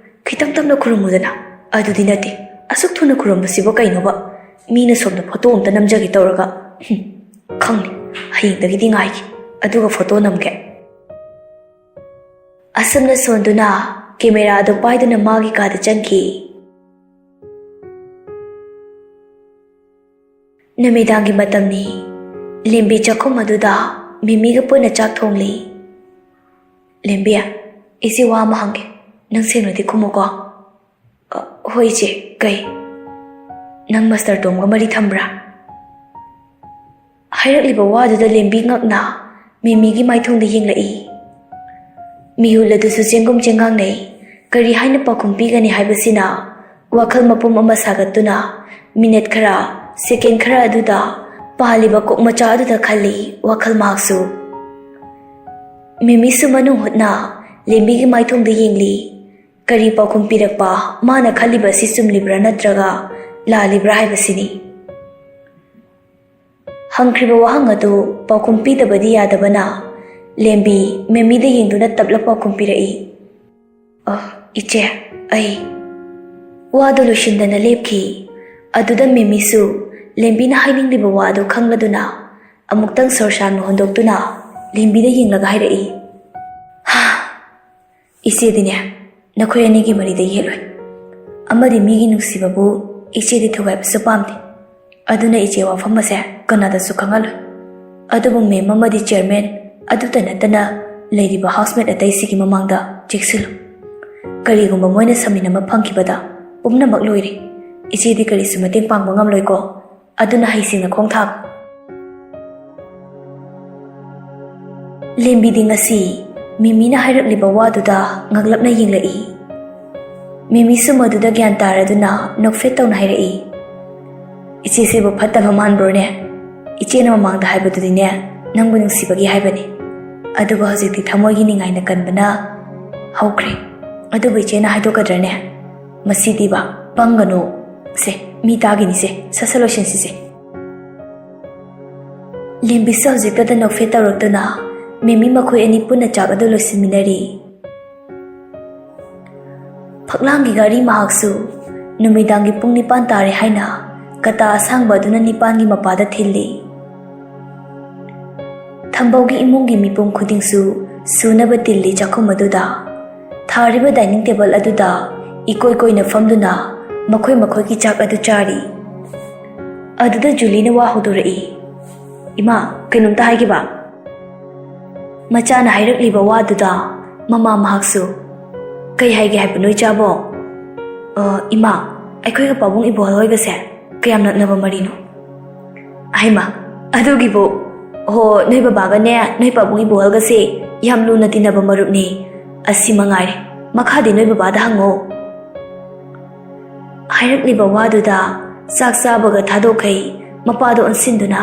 ꯈꯤꯇꯪ ꯇꯞꯅ ꯈꯨꯔꯨꯝꯃꯨꯗꯅ꯫" "ꯑꯗꯨꯗꯤ ꯅꯠꯇꯦ, ꯑꯁꯨꯛ ꯊꯨꯅ ꯈꯨꯔꯨꯝꯕꯁꯤꯕꯨ ꯀꯩꯅꯣꯕ? ꯃꯤꯅ ꯁꯣꯝꯗ ꯐꯣꯇꯣ ꯑꯝꯇ ꯅꯝꯖꯒꯦ ꯇꯧꯔꯒ꯫" "ꯍꯨꯝ, ꯈꯪꯅꯤ, ꯍꯌꯦꯡꯗꯒꯤꯗꯤ ꯉꯥꯏꯒꯦ, ꯑꯗꯨꯒ ꯐꯣꯇꯣ ꯅꯝꯒꯦ꯫" ꯑꯁꯨꯝꯅ ꯁꯣꯟꯗꯨꯅ ꯀꯦꯃꯦꯔꯥ ꯑꯗꯨ ꯄꯥꯏꯗꯨꯅ ꯃꯥꯒꯤ ꯀꯥꯗ ꯆꯪꯈꯤ꯫ ꯅꯨꯃꯤꯗꯥꯡꯒꯤ ꯃꯇꯝꯅꯤ꯫ ꯂꯦꯝꯕꯤ ꯆꯥꯛꯈꯨꯝ ꯑꯗꯨꯗ ꯃꯤꯃꯤꯒ ꯄꯨꯟꯅ ꯆꯥꯛ ꯊꯣꯡꯂꯤ꯫ "ꯂꯦꯝꯕꯤ, ꯏꯆꯦ ꯋꯥ ꯑꯃ ꯍꯪꯒꯦ, ꯅꯪ ꯁꯦꯡꯅꯗꯤ ꯈꯨꯝꯃꯨꯀꯣ꯫" "ꯑ, ꯍꯣꯏ ꯏꯆꯦ, ꯀꯩ?" "ꯅꯪ ꯃꯥꯁꯇꯔ ꯇꯣꯝꯒ ꯃꯔꯤ ꯊꯝꯕ꯭ꯔꯥ?" ꯍꯥꯏꯔꯛꯂꯤꯕ ꯋꯥꯗꯨꯗ ꯂꯦꯝꯕꯤ ꯉꯛꯅ ꯃꯤꯃꯤꯒꯤ ꯃꯥꯏꯊꯣꯡꯗ ꯌꯦꯡꯂꯛꯏ꯫ ꯃꯤꯍꯨꯜ ꯑꯗꯨꯁꯨ ꯆꯦꯡꯒꯨꯝ ꯆꯦꯡꯉꯥꯡꯅꯩ꯫ ꯀꯔꯤ ꯍꯥꯏꯅ ꯄꯥꯎꯈꯨꯝ ꯄꯤꯒꯅꯤ ꯍꯥꯏꯕꯁꯤꯅ ꯋꯥꯈꯜ ꯃꯄꯨꯝ ꯑꯃ ꯁꯥꯒꯠꯇꯨꯅ ꯃꯤꯅꯠ ꯈꯔ, ꯁꯦꯀꯦꯟ ꯈꯔ ꯑꯗꯨꯗ ꯄꯥꯜꯂꯤꯕ ꯀꯣꯛ ꯃꯆꯥ ꯑꯗꯨꯗ ꯈꯜꯂꯤ ꯋꯥꯈꯜ ꯃꯍꯥꯛꯁꯨ꯫ ꯃꯤꯃꯤꯁꯨ ꯃꯅꯨꯡ ꯍꯨꯠꯅ ꯂꯦꯝꯕꯤꯒꯤ ꯃꯥꯏꯊꯣꯡꯗ ꯌꯦꯡꯂꯤ꯫ ꯀꯔꯤ ꯄꯥꯎꯈꯨꯝ ꯄꯤꯔꯛꯄ, ꯃꯥꯅ ꯈꯜꯂꯤꯕ ꯑꯁꯤ ꯆꯨꯝꯂꯤꯕ꯭ꯔꯥ ꯅꯠꯇ꯭ꯔꯒ ꯂꯥꯜꯂꯤꯕ꯭ꯔꯥ ꯍꯥꯏꯕꯁꯤꯅꯤ꯫ ꯍꯪꯈ꯭ꯔꯤꯕ ꯋꯥꯍꯪ ꯑꯗꯨ ꯄꯥꯎꯈꯨꯝ ꯄꯤꯗꯕꯗꯤ ꯌꯥꯗꯕꯅ, ꯂꯦꯝꯕꯤ ꯃꯦꯃꯤꯗ ꯌꯦꯡꯗꯨꯅ ꯇꯞꯂꯞ ꯄꯥꯎꯈꯨꯝ ꯄꯤꯔꯛꯏ꯫ "ꯑ, ꯏꯆꯦ, ꯑꯩ꯫" ꯋꯥꯗꯨ ꯂꯣꯏꯁꯤꯟꯗꯅ ꯂꯦꯞꯈꯤ꯫ ꯑꯗꯨꯗ ꯃꯦꯃꯤꯁꯨ ꯂꯦꯝꯕꯤꯅ ꯍꯥꯏꯅꯤꯡꯂꯤꯕ ꯋꯥꯗꯨ ꯈꯪꯂꯗꯨꯅ, ꯑꯃꯨꯛꯇꯪ ꯁꯣꯔ ꯁꯥꯡꯅ ꯍꯣꯟꯗꯣꯛꯇꯨꯅ ꯂꯦꯝꯕꯤꯗ ꯌꯦꯡꯂꯒ ꯍꯥꯏꯔꯛꯏ, "ꯍꯥ, "ꯏꯆꯦꯗꯤꯅꯦ, ꯅꯈꯣꯏ ꯑꯅꯤꯒꯤ ꯃꯔꯤꯗ ꯌꯦꯠꯂꯣꯏ꯫ ꯑꯃꯗꯤ ꯃꯤꯒꯤ ꯅꯨꯡꯁꯤꯕꯕꯨ ꯏꯆꯦꯗꯤ ꯊꯨꯒꯥꯏꯕꯁꯨ ꯄꯥꯝꯗꯦ꯫ ꯑꯗꯨꯅ ꯏꯆꯦ ꯋꯥꯐꯝ ꯑꯁꯦ ꯀꯅꯥꯗꯁꯨ ꯈꯪꯍꯜꯂꯣꯏ꯫ ꯑꯗꯨꯕꯨ ꯃꯦꯝ ꯑꯃꯗꯤ ꯆꯤꯌꯔꯃꯦꯟ, ꯑꯗꯨꯇ ꯅꯠꯇꯅ ꯂꯩꯔꯤꯕ ꯍꯥꯎꯁꯃꯦꯠ ꯑꯇꯩꯁꯤꯒꯤ ꯃꯃꯥꯡꯗ ꯆꯦꯛꯁꯤꯜꯂꯨ꯫ ꯀꯔꯤꯒꯨꯝꯕ ꯃꯣꯏꯅ ꯁꯃꯤꯟ ꯑꯃ ꯐꯪꯈꯤꯕꯗ ꯄꯨꯝꯅꯃꯛ ꯂꯣꯏꯔꯦ꯫ ꯏꯆꯦꯗꯤ ꯀꯔꯤꯁꯨ ꯃꯇꯦꯡ ꯄꯥꯡꯕ ꯉꯝꯂꯣꯏꯀꯣ꯫ ꯑꯗꯨꯅ ꯍꯩꯁꯤꯡꯅ ꯈꯣꯡ ꯊꯥꯡ꯫" ꯂꯦꯝꯕꯤꯗꯤ ꯉꯁꯤ ꯃꯤꯃꯤꯅ ꯍꯥꯏꯔꯛꯂꯤꯕ ꯋꯥꯗꯨꯗ ꯉꯛꯂꯞꯅ ꯌꯦꯡꯂꯛꯏ꯫ ꯃꯤꯃꯤꯁꯨ ꯃꯗꯨꯗ ꯒ꯭ꯌꯥꯟ ꯇꯥꯔꯗꯨꯅ ꯅꯣꯛꯐꯦꯠ ꯇꯧꯅ ꯍꯥꯏꯔꯛꯏ, "ꯏꯆꯦꯁꯤꯕꯨ ꯐꯠꯇꯕ ꯃꯥꯟꯕ꯭ꯔꯣꯅꯦ? ꯏꯆꯦꯅ ꯃꯃꯥꯡꯗ ꯍꯥꯏꯕꯗꯨꯗꯤꯅꯦ, ꯅꯪꯕꯨ ꯅꯨꯡꯁꯤꯕꯒꯤ ꯍꯥꯏꯕꯅꯤ꯫ ꯑꯗꯨꯒ ꯍꯧꯖꯤꯛꯇꯤ ꯊꯃꯣꯏꯒꯤ ꯅꯤꯡꯉꯥꯏꯅ ꯀꯟꯕꯅ ꯍꯧꯈ꯭ꯔꯦ꯫ ꯑꯗꯨꯕꯨ ꯏꯆꯦꯅ ꯍꯥꯏꯗꯣꯛꯀꯗ꯭ꯔꯅꯦ? ꯃꯁꯤꯗꯤꯕ, ꯄꯪꯒꯅꯨ꯫ ꯁꯦ, ꯃꯤ ꯇꯥꯒꯤꯅꯤꯁꯦ, ꯁꯠ ꯁꯠ ꯂꯣꯏꯁꯤꯟꯁꯤꯁꯦ꯫" ꯂꯦꯝꯕꯤꯁꯨ ꯍꯧꯖꯤꯛꯇꯗ ꯅꯣꯛꯐꯦꯠ ꯇꯧꯔꯛꯇꯨꯅ ꯃꯦꯃꯤ ꯃꯈꯣꯏ ꯑꯅꯤ ꯄꯨꯟꯅ ꯆꯥꯛ ꯑꯗꯨ ꯂꯣꯏꯁꯤꯟꯃꯤꯟꯅꯔꯤ꯫ ꯐꯛꯂꯥꯡꯒꯤ ꯘꯔꯤ ꯃꯍꯥꯛꯁꯨ ꯅꯨꯃꯤꯗꯥꯡꯒꯤ ꯄꯨꯡ ꯅꯤꯄꯥꯟ ꯇꯥꯔꯦ ꯍꯥꯏꯅ ꯀꯇꯥ ꯑꯁꯥꯡꯕ ꯑꯗꯨꯅ ꯅꯤꯄꯥꯟꯒꯤ ꯃꯄꯥꯗ ꯊꯤꯜꯂꯤ꯫ ꯊꯝꯕꯧꯒꯤ ꯏꯃꯨꯡꯒꯤ ꯃꯤꯄꯨꯝ ꯈꯨꯗꯤꯡꯁꯨ ꯁꯨꯅꯕ ꯇꯤꯜꯂꯤ ꯆꯥꯛꯈꯨꯝ ꯑꯗꯨꯗ꯫ ꯊꯥꯔꯤꯕ ꯗꯥꯏꯅꯤꯡ ꯇꯦꯕꯜ ꯑꯗꯨꯗ ꯏꯀꯣꯏ ꯀꯣꯏꯅ ꯐꯝꯗꯨꯅ ꯃꯈꯣꯏ ꯃꯈꯣꯏꯒꯤ ꯆꯥꯛ ꯑꯗꯨ ꯆꯥꯔꯤ꯫ ꯑꯗꯨꯗ ꯖꯨꯂꯤꯅ ꯋꯥ ꯍꯧꯗꯣꯔꯛꯏ, "ꯏꯃꯥ, ꯀꯩꯅꯣꯝꯇ ꯍꯥꯏꯒꯦꯕ꯫" ꯃꯆꯥꯅ ꯍꯥꯏꯔꯛꯂꯤꯕ ꯋꯥꯗꯨꯗ ꯃꯃꯥ ꯃꯍꯥꯛꯁꯨ, "ꯀꯩ ꯍꯥꯏꯒꯦ ꯍꯥꯏꯕꯅꯣ, ꯏꯆꯥꯕꯣ?" "ꯑ, ꯏꯃꯥ, ꯑꯩꯈꯣꯏꯒ ꯄꯥꯕꯨꯡ ꯏꯕꯣꯍꯜ ꯍꯣꯏꯒꯁꯦ ꯀꯌꯥꯝ ꯅꯛꯅꯕ ꯃꯔꯤꯅꯣ?" "ꯍꯩꯃꯥ, ꯑꯗꯨꯒꯤꯕꯨ, ꯍꯣ, ꯅꯣꯏ ꯕꯕꯥꯒꯅꯦ ꯅꯣꯏ ꯄꯥꯕꯨꯡ ꯏꯕꯣꯍꯜꯒꯁꯦ ꯌꯥꯝ ꯂꯨꯅ ꯇꯤꯟꯅꯕ ꯃꯔꯨꯞꯅꯤ꯫ ꯑꯁꯤ ꯃꯉꯥꯏꯔꯦ, ꯃꯈꯥꯗꯤ ꯅꯣꯏ ꯕꯕꯥꯗ ꯍꯪꯉꯣ꯫" ꯍꯥꯏꯔꯛꯂꯤꯕ ꯋꯥꯗꯨꯗ ꯆꯥꯛ ꯆꯥꯕꯒ ꯊꯥꯗꯣꯛꯈꯩ ꯃꯄꯥꯗ ꯑꯣꯟꯁꯤꯟꯗꯨꯅ,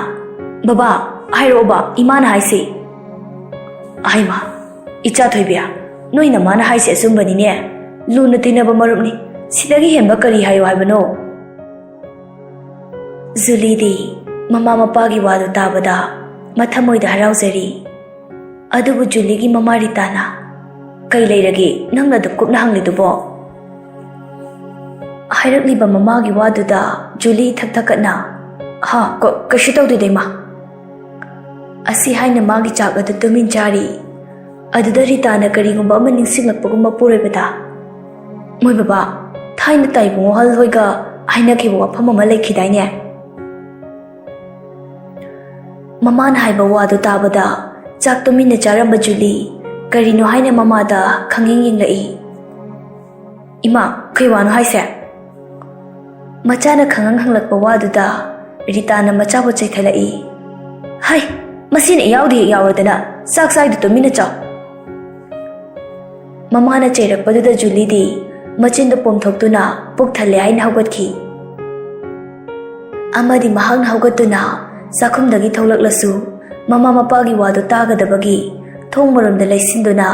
"ꯕꯕꯥ, ꯍꯥꯏꯔꯛꯑꯣꯕ, ꯏꯃꯥꯅ ꯍꯥꯏꯁꯤ꯫" "ꯑꯍꯩꯃꯥ, ꯏꯆꯥ ꯊꯣꯏꯕꯤ, ꯅꯣꯏ ꯅꯃꯥꯅ ꯍꯥꯏꯁꯤ ꯑꯆꯨꯝꯕꯅꯤꯅꯦ꯫ ꯂꯨꯅ ꯇꯤꯟꯅꯕ ꯃꯔꯨꯞꯅꯤ꯫ ꯁꯤꯗꯒꯤ ꯍꯦꯟꯕ ꯀꯔꯤ ꯍꯥꯏꯌꯣ ꯍꯥꯏꯕꯅꯣ?" ꯖꯨꯂꯤꯗꯤ ꯃꯃꯥ ꯃꯄꯥꯒꯤ ꯋꯥꯗꯨ ꯇꯥꯕꯗ ꯃꯊꯃꯣꯏꯗ ꯍꯔꯥꯎꯖꯔꯤ꯫ ꯑꯗꯨꯕꯨ ꯖꯨꯂꯤꯒꯤ ꯃꯃꯥ ꯔꯤꯇꯥꯅ, "ꯀꯩ ꯂꯩꯔꯒꯦ ꯅꯪꯅ ꯑꯗꯨꯛ ꯀꯨꯞꯅ ꯍꯪꯂꯤꯗꯨꯕꯣ?" ꯍꯥꯏꯔꯛꯂꯤꯕ ꯃꯃꯥꯒꯤ ꯋꯥꯗꯨꯗ ꯖꯨꯂꯤ ꯏꯊꯛ ꯊꯛꯀꯠꯅ, "ꯍꯥ, ꯀ-, ꯀꯩꯁꯨ ꯇꯧꯗꯦꯗ, ꯏꯃꯥ꯫" ꯑꯁꯤ ꯍꯥꯏꯅ ꯃꯥꯒꯤ ꯆꯥꯛ ꯑꯗꯨ ꯇꯨꯃꯤꯟ ꯆꯥꯔꯤ꯫ ꯑꯗꯨꯗ ꯔꯤꯇꯥꯅ ꯀꯔꯤꯒꯨꯝꯕ ꯑꯃ ꯅꯤꯡꯁꯤꯡꯂꯛꯄꯒꯨꯝ ꯃꯄꯨꯔꯣꯏꯕꯗ, "ꯃꯣꯏ ꯕꯕꯥ, ꯊꯥꯏꯅ ꯇꯥꯏꯕꯨꯡ ꯋꯥꯍꯜ ꯍꯣꯏꯒ ꯍꯥꯏꯅꯈꯤꯕ ꯋꯥꯐꯝ ꯑꯃ ꯂꯩꯈꯤꯗꯥꯏꯅꯦ?" ꯃꯃꯥꯅ ꯍꯥꯏꯕ ꯋꯥꯗꯨ ꯇꯥꯕꯗ ꯆꯥꯛ ꯇꯨꯃꯤꯟꯅ ꯆꯥꯔꯝꯕ ꯖꯨꯂꯤ ꯀꯔꯤꯅꯣ ꯍꯥꯏꯅ ꯃꯃꯥꯗ ꯈꯪꯌꯦꯡ ꯌꯦꯡꯂꯛꯏ꯫ "ꯏꯃꯥ, ꯀꯩ ꯋꯥꯅꯣ ꯍꯥꯏꯁꯦ?" ꯃꯆꯥꯅ ꯈꯪꯍꯪ ꯍꯪꯂꯛꯄ ꯋꯥꯗꯨꯗ ꯔꯤꯇꯥꯅ ꯃꯆꯥꯕꯨ ꯆꯩꯊꯠꯂꯛꯏ꯫ "ꯍꯩ, ꯃꯁꯤꯅ ꯏꯌꯥꯎꯗ ꯍꯦꯛ ꯌꯥꯎꯔꯗꯅ ꯆꯥꯛ ꯆꯥꯏꯗꯨ ꯇꯨꯃꯤꯟꯅ ꯆꯥꯎ!" ꯃꯃꯥꯅ ꯆꯩꯔꯛꯄꯗꯨꯗ ꯖꯨꯂꯤꯗꯤ ꯃꯆꯤꯟꯗꯨ ꯄꯣꯝꯊꯣꯛꯇꯨꯅ ꯄꯨꯛ ꯊꯜꯂꯦ ꯍꯥꯏꯅ ꯍꯧꯒꯠꯈꯤ꯫ ꯑꯃꯗꯤ ꯃꯍꯥꯛꯅ ꯍꯧꯒꯠꯇꯨꯅ ꯆꯥꯛꯈꯨꯝꯗꯒꯤ ꯊꯣꯛꯂꯛꯂꯁꯨ, ꯃꯃꯥ ꯃꯄꯥꯒꯤ ꯋꯥꯗꯨ ꯇꯥꯒꯗꯕꯒꯤ ꯊꯣꯡ ꯃꯔꯨꯝꯗ ꯂꯩꯁꯤꯟꯗꯨꯅ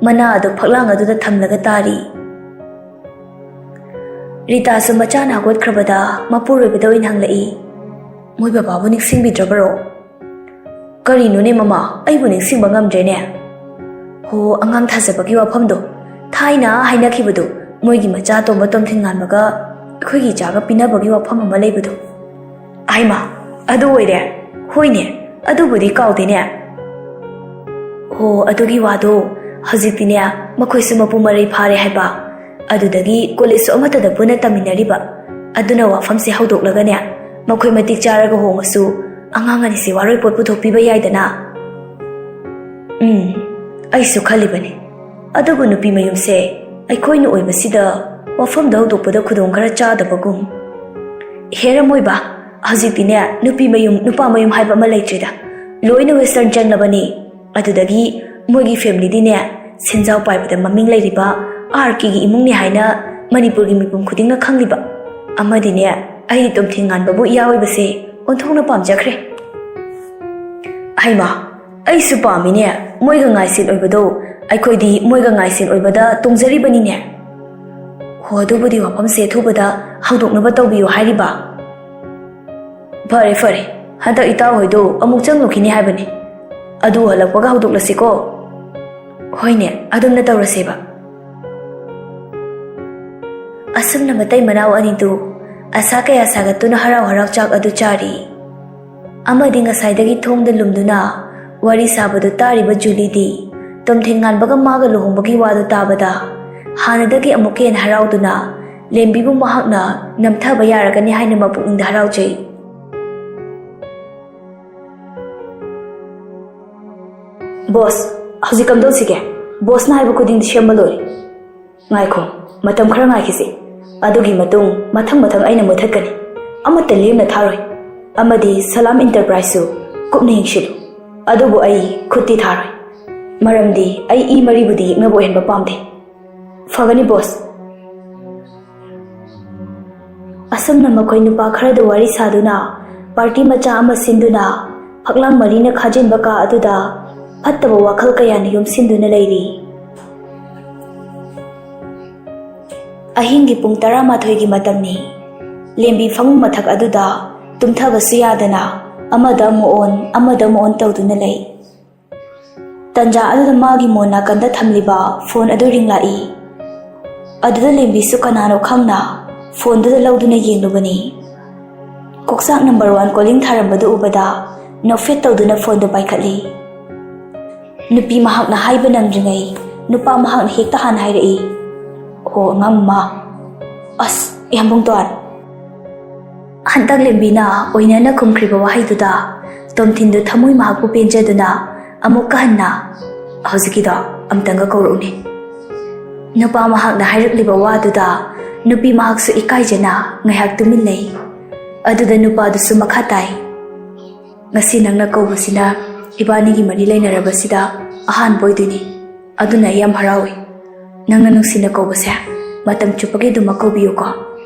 ꯃꯅꯥ ꯑꯗꯨ ꯐꯛꯂꯥꯡ ꯑꯗꯨꯗ ꯊꯝꯂꯒ ꯇꯥꯔꯤ꯫ ꯔꯤꯇꯥꯁꯨ ꯃꯆꯥꯅ ꯍꯧꯒꯠꯈ꯭ꯔꯕꯗ ꯃꯄꯨꯔꯣꯏꯕꯗ ꯑꯣꯏꯅ ꯍꯪꯂꯛꯏ, "ꯃꯣꯏ ꯕꯕꯥꯕꯨ ꯅꯤꯡꯁꯤꯡꯕꯤꯗ꯭ꯔꯕꯔꯣ?" "ꯀꯔꯤꯅꯣꯅꯦ ꯃꯃꯥ, ꯑꯩꯕꯨ ꯅꯤꯡꯁꯤꯡꯕ ꯉꯝꯗ꯭ꯔꯦꯅꯦ?" "ꯍꯣ, ꯑꯉꯥꯡ ꯊꯥꯖꯕꯒꯤ ꯋꯥꯐꯝꯗꯣ, ꯊꯥꯏꯅ ꯍꯥꯏꯅꯈꯤꯕꯗꯣ, ꯃꯣꯏꯒꯤ ꯃꯆꯥ ꯑꯇꯣꯝꯕ ꯇꯣꯝꯊꯤꯟ ꯉꯥꯟꯕꯒ ꯑꯩꯈꯣꯏꯒꯤ ꯏꯆꯥꯒ ꯄꯤꯅꯕꯒꯤ ꯋꯥꯐꯝ ꯑꯃ ꯂꯩꯕꯗꯣ꯫" "ꯑꯥꯏꯃꯥ, ꯑꯗꯨ ꯑꯣꯏꯔꯦ꯫ ꯍꯣꯏꯅꯦ, ꯑꯗꯨꯕꯨꯗꯤ ꯀꯥꯎꯗꯦꯅꯦ꯫ ꯍꯣ, ꯑꯗꯨꯒꯤ ꯋꯥꯗꯣ, ꯍꯧꯖꯤꯛꯇꯤꯅꯦ, ꯃꯈꯣꯏꯁꯨ ꯃꯄꯨ ꯃꯔꯩ ꯐꯥꯔꯦ ꯍꯥꯏꯕ꯫ ꯑꯗꯨꯗꯒꯤ ꯀꯣꯂꯦꯖꯁꯨ ꯑꯃꯠꯇꯗ ꯄꯨꯟꯅ ꯇꯝꯃꯤꯟꯅꯔꯤꯕ꯫ ꯑꯗꯨꯅ ꯋꯥꯐꯝꯁꯦ ꯍꯧꯗꯣꯛꯂꯒꯅꯦ, ꯃꯈꯣꯏ ꯃꯇꯤꯛ ꯆꯥꯔꯒ ꯍꯣꯡꯉꯁꯨ ꯑꯉꯥꯡ ꯑꯅꯤꯁꯦ ꯋꯥꯔꯣꯏ ꯄꯣꯠ ꯄꯨꯊꯣꯛꯄꯤꯕ ꯌꯥꯏꯗꯅ꯫" "ꯎꯝ, ꯑꯩꯁꯨ ꯈꯜꯂꯤꯕꯅꯤ꯫ ꯑꯗꯨꯕꯨ ꯅꯨꯄꯤ ꯃꯌꯨꯝꯁꯦ ꯑꯩꯈꯣꯏꯅ ꯑꯣꯏꯕꯁꯤꯗ ꯋꯥꯐꯝꯗ ꯍꯧꯗꯣꯛꯄꯗ ꯈꯨꯗꯣꯡ ꯈꯔ ꯆꯥꯗꯕꯒꯨꯝ꯫" "ꯍꯦꯔꯝꯃꯣꯏꯕ, ꯍꯧꯖꯤꯛꯇꯤꯅꯦ, ꯅꯨꯄꯤ ꯃꯌꯨꯝ, ꯅꯨꯄꯥ ꯃꯌꯨꯝ ꯍꯥꯏꯕ ꯑꯃ ꯂꯩꯇ꯭ꯔꯦꯗ꯫ ꯂꯣꯏꯅ ꯋꯦꯁꯇꯔꯟ ꯆꯪꯂꯕꯅꯤ꯫ ꯑꯗꯨꯗꯒꯤ ꯃꯣꯏꯒꯤ ꯐꯦꯃꯤꯂꯤꯗꯤꯅꯦ, ꯁꯦꯟꯖꯥꯎ ꯄꯥꯏꯕꯗ ꯃꯃꯤꯡ ꯂꯩꯔꯤꯕ ꯑꯥꯔ ꯀꯦꯒꯤ ꯏꯃꯨꯡꯅꯤ ꯍꯥꯏꯅ ꯃꯅꯤꯄꯨꯔꯒꯤ ꯃꯤꯄꯨꯝ ꯈꯨꯗꯤꯡꯅ ꯈꯪꯂꯤꯕ꯫ ꯑꯃꯗꯤꯅꯦ, ꯑꯩ ꯇꯣꯝꯊꯤꯟ ꯉꯥꯟꯕꯕꯨ ꯏꯌꯥ ꯑꯣꯏꯕꯁꯦ ꯑꯣꯟꯊꯣꯛꯅ ꯄꯥꯝꯖꯈ꯭ꯔꯦ꯫" "ꯍꯩꯃꯥ, ꯑꯩꯁꯨ ꯄꯥꯝꯃꯤꯅꯦ꯫ ꯃꯣꯏꯒ ꯉꯥꯏꯁꯦꯟ ꯑꯣꯏꯕꯗꯣ, ꯑꯩꯈꯣꯏꯗꯤ ꯃꯣꯏꯒ ꯉꯥꯏꯁꯦꯟ ꯑꯣꯏꯕꯗ ꯇꯣꯡꯖꯔꯤꯕꯅꯤꯅꯦ꯫" "ꯍꯣ, ꯑꯗꯨꯕꯨꯗꯤ ꯋꯥꯐꯝꯁꯦ ꯑꯊꯨꯕꯗ ꯍꯧꯗꯣꯛꯅꯕ ꯇꯧꯕꯤꯌꯨ ꯍꯥꯏꯔꯤꯕ꯫" "ꯐꯔꯦ, ꯐꯔꯦ, ꯍꯟꯗꯛ ꯏꯇꯥꯎ ꯍꯣꯏꯗꯣ ꯑꯃꯨꯛ ꯆꯪꯂꯨꯈꯤꯅꯤ ꯍꯥꯏꯕꯅꯤ꯫ ꯑꯗꯨ ꯍꯜꯂꯛꯄꯒ ꯍꯧꯗꯣꯛꯂꯁꯤꯀꯣ꯫" "ꯍꯣꯏꯅꯦ, ꯑꯗꯨꯝꯅ ꯇꯧꯔꯁꯦꯕ꯫" ꯑꯁꯨꯝꯅ ꯃꯇꯩ ꯃꯅꯥꯎ ꯑꯅꯤꯗꯨ ꯑꯁꯥ ꯀꯌꯥ ꯁꯥꯒꯠꯇꯨꯅ ꯍꯔꯥꯎ ꯍꯔꯥꯎ ꯆꯥꯛ ꯑꯗꯨ ꯆꯥꯔꯤ꯫ ꯑꯃꯗꯤ ꯉꯁꯥꯏꯗꯒꯤ ꯊꯣꯡꯗ ꯂꯨꯝꯗꯨꯅ ꯋꯥꯔꯤ ꯁꯥꯕꯗꯨ ꯇꯥꯔꯤꯕ ꯖꯨꯂꯤꯗꯤ ꯇꯣꯝꯊꯤꯟ ꯉꯥꯟꯕꯒ ꯃꯥꯒ ꯂꯨꯍꯣꯡꯕꯒꯤ ꯋꯥꯗꯨ ꯇꯥꯕꯗ ꯍꯥꯟꯅꯗꯒꯤ ꯑꯃꯨꯛꯀ ꯍꯦꯟꯅ ꯍꯔꯥꯎꯗꯨꯅ ꯂꯦꯝꯕꯤꯕꯨ ꯃꯍꯥꯛꯅ ꯅꯝꯊꯕ ꯌꯥꯔꯒꯅꯤ ꯍꯥꯏꯅ ꯃꯄꯨꯛꯅꯤꯡꯗ ꯍꯔꯥꯎꯖꯩ꯫ ꯕꯣꯁ, ꯍꯧꯖꯤꯛ ꯀꯝꯗꯧꯁꯤꯒꯦ? ꯕꯣꯁꯅ ꯍꯥꯏꯕ ꯈꯨꯗꯤꯡꯗꯤ ꯁꯦꯝꯕ ꯂꯣꯏꯔꯦ꯫ ꯉꯥꯏꯈꯣ, ꯃꯇꯝ ꯈꯔ ꯉꯥꯏꯈꯤꯁꯤ꯫ ꯑꯗꯨꯒꯤ ꯃꯇꯨꯡ ꯃꯊꯪ ꯃꯊꯪ ꯑꯩꯅ ꯃꯨꯊꯠꯀꯅꯤ꯫ ꯑꯃꯠꯇ ꯂꯦꯝꯅ ꯊꯥꯔꯣꯏ꯫ ꯑꯃꯗꯤ ꯁꯂꯥꯝ ꯏꯟꯇꯔꯄ꯭ꯔꯥꯏꯖꯁꯨ ꯀꯨꯞꯅ ꯌꯦꯡꯁꯤꯜꯂꯨ꯫ ꯑꯗꯨꯕꯨ ꯑꯩ ꯈꯨꯠꯇꯤ ꯊꯥꯔꯣꯏ꯫ ꯃꯔꯝꯗꯤ ꯑꯩ ꯏ ꯃꯔꯤꯕꯨꯗꯤ ꯌꯦꯛꯅꯕ ꯑꯣꯏꯍꯟꯕ ꯄꯥꯝꯗꯦ꯫ ꯐꯒꯅꯤ ꯕꯣꯁ꯫ ꯑꯁꯨꯝꯅ ꯃꯈꯣꯏ ꯅꯨꯄꯥ ꯈꯔꯗꯨ ꯋꯥꯔꯤ ꯁꯥꯗꯨꯅ ꯄꯥꯔꯇꯤ ꯃꯆꯥ ꯑꯃ ꯁꯤꯟꯗꯨꯅ ꯐꯛꯂꯥꯡ ꯃꯔꯤꯅ ꯈꯥꯖꯤꯟꯕ ꯀꯥ ꯑꯗꯨꯗ ꯐꯠꯇꯕ ꯋꯥꯈꯜ ꯀꯌꯥꯅ ꯌꯣꯝꯁꯤꯟꯗꯨꯅ ꯂꯩꯔꯤ꯫ ꯑꯍꯤꯡꯒꯤ ꯄꯨꯡ ꯇꯔꯥꯃꯥꯊꯣꯏꯒꯤ ꯃꯇꯝꯅꯤ꯫ ꯂꯦꯝꯕꯤ ꯐꯃꯨꯡ ꯃꯊꯛ ꯑꯗꯨꯗ ꯇꯨꯝꯊꯕꯁꯨ ꯌꯥꯗꯅ ꯑꯃꯗ ꯑꯃꯨꯛ ꯑꯣꯟ, ꯑꯃꯗ ꯑꯃꯨꯛ ꯑꯣꯟ ꯇꯧꯗꯨꯅ ꯂꯩ꯫ ꯇꯟꯖꯥ ꯑꯗꯨꯗ ꯃꯥꯒꯤ ꯃꯣꯟ ꯅꯥꯀꯟꯗ ꯊꯝꯂꯤꯕ ꯐꯣꯟ ꯑꯗꯨ ꯔꯤꯡꯂꯥꯛꯏ꯫ ꯑꯗꯨꯗ ꯂꯦꯝꯕꯤꯁꯨ ꯀꯅꯥꯅꯣ ꯈꯪꯅ ꯐꯣꯟꯗꯨꯗ ꯂꯧꯗꯨꯅ ꯌꯦꯡꯂꯨꯕꯅꯤ꯫ ꯀꯣꯛꯆꯥꯛ ꯅꯝꯕꯔ ꯋꯥꯟ ꯀꯣꯂꯤꯡ ꯊꯥꯔꯝꯕꯗꯨ ꯎꯕꯗ ꯅꯣꯛꯐꯦꯠ ꯇꯧꯗꯨꯅ ꯐꯣꯟꯗꯨ ꯄꯥꯏꯈꯠꯂꯤ꯫ ꯅꯨꯄꯤ ꯃꯍꯥꯛꯅ ꯍꯥꯏꯕ ꯅꯪꯗ꯭ꯔꯤꯉꯩ ꯅꯨꯄꯥ ꯃꯍꯥꯛꯅ ꯍꯦꯛꯇ ꯍꯥꯟꯅ ꯍꯥꯏꯔꯛꯏ, "ꯑꯣ, ꯑꯉꯥꯡ ꯃꯃꯥ, ꯑꯁ, ꯌꯥꯝꯕꯨꯡꯇꯣꯟ!" ꯍꯟꯗꯛ ꯂꯦꯝꯕꯤꯅ ꯑꯣꯏꯅꯅ ꯈꯨꯝꯈ꯭ꯔꯤꯕ ꯋꯥꯍꯩꯗꯨꯗ ꯇꯣꯝꯊꯤꯟꯗꯨ ꯊꯃꯣꯏ ꯃꯍꯥꯛꯄꯨ ꯄꯦꯟꯖꯗꯨꯅ ꯑꯃꯨꯛꯀ ꯍꯟꯅ "ꯍꯧꯖꯤꯛꯀꯤꯗꯣ ꯑꯝꯇꯪꯒ ꯀꯧꯔꯛꯎꯅꯦ"꯫ ꯅꯨꯄꯥ ꯃꯍꯥꯛꯅ ꯍꯥꯏꯔꯛꯂꯤꯕ ꯋꯥꯗꯨꯗ ꯅꯨꯄꯤ ꯃꯍꯥꯛꯁꯨ ꯏꯀꯥꯏꯖꯅ ꯉꯥꯏꯍꯥꯛ ꯇꯨꯃꯤꯟ ꯂꯩ꯫ ꯑꯗꯨꯗ ꯅꯨꯄꯥꯗꯨꯁꯨ ꯃꯈꯥ ꯇꯥꯏ, "ꯉꯁꯤ ꯅꯪꯅ ꯀꯧꯕꯁꯤꯅ ꯏꯕꯥꯅꯤꯒꯤ ꯃꯔꯤ ꯂꯩꯅꯔꯕꯁꯤꯗ ꯑꯍꯥꯟꯕ ꯑꯣꯏꯗꯣꯏꯅꯤ꯫ ꯑꯗꯨꯅ ꯑꯩ ꯌꯥꯝ ꯍꯔꯥꯎꯏ꯫ ꯅꯪꯅ ꯅꯨꯡꯁꯤꯅ ꯀꯧꯕꯁꯦ ꯃꯇꯝ ꯆꯨꯞꯄꯒꯤ ꯑꯗꯨꯃꯛ ꯀꯧꯕꯤꯌꯨꯀꯣ꯫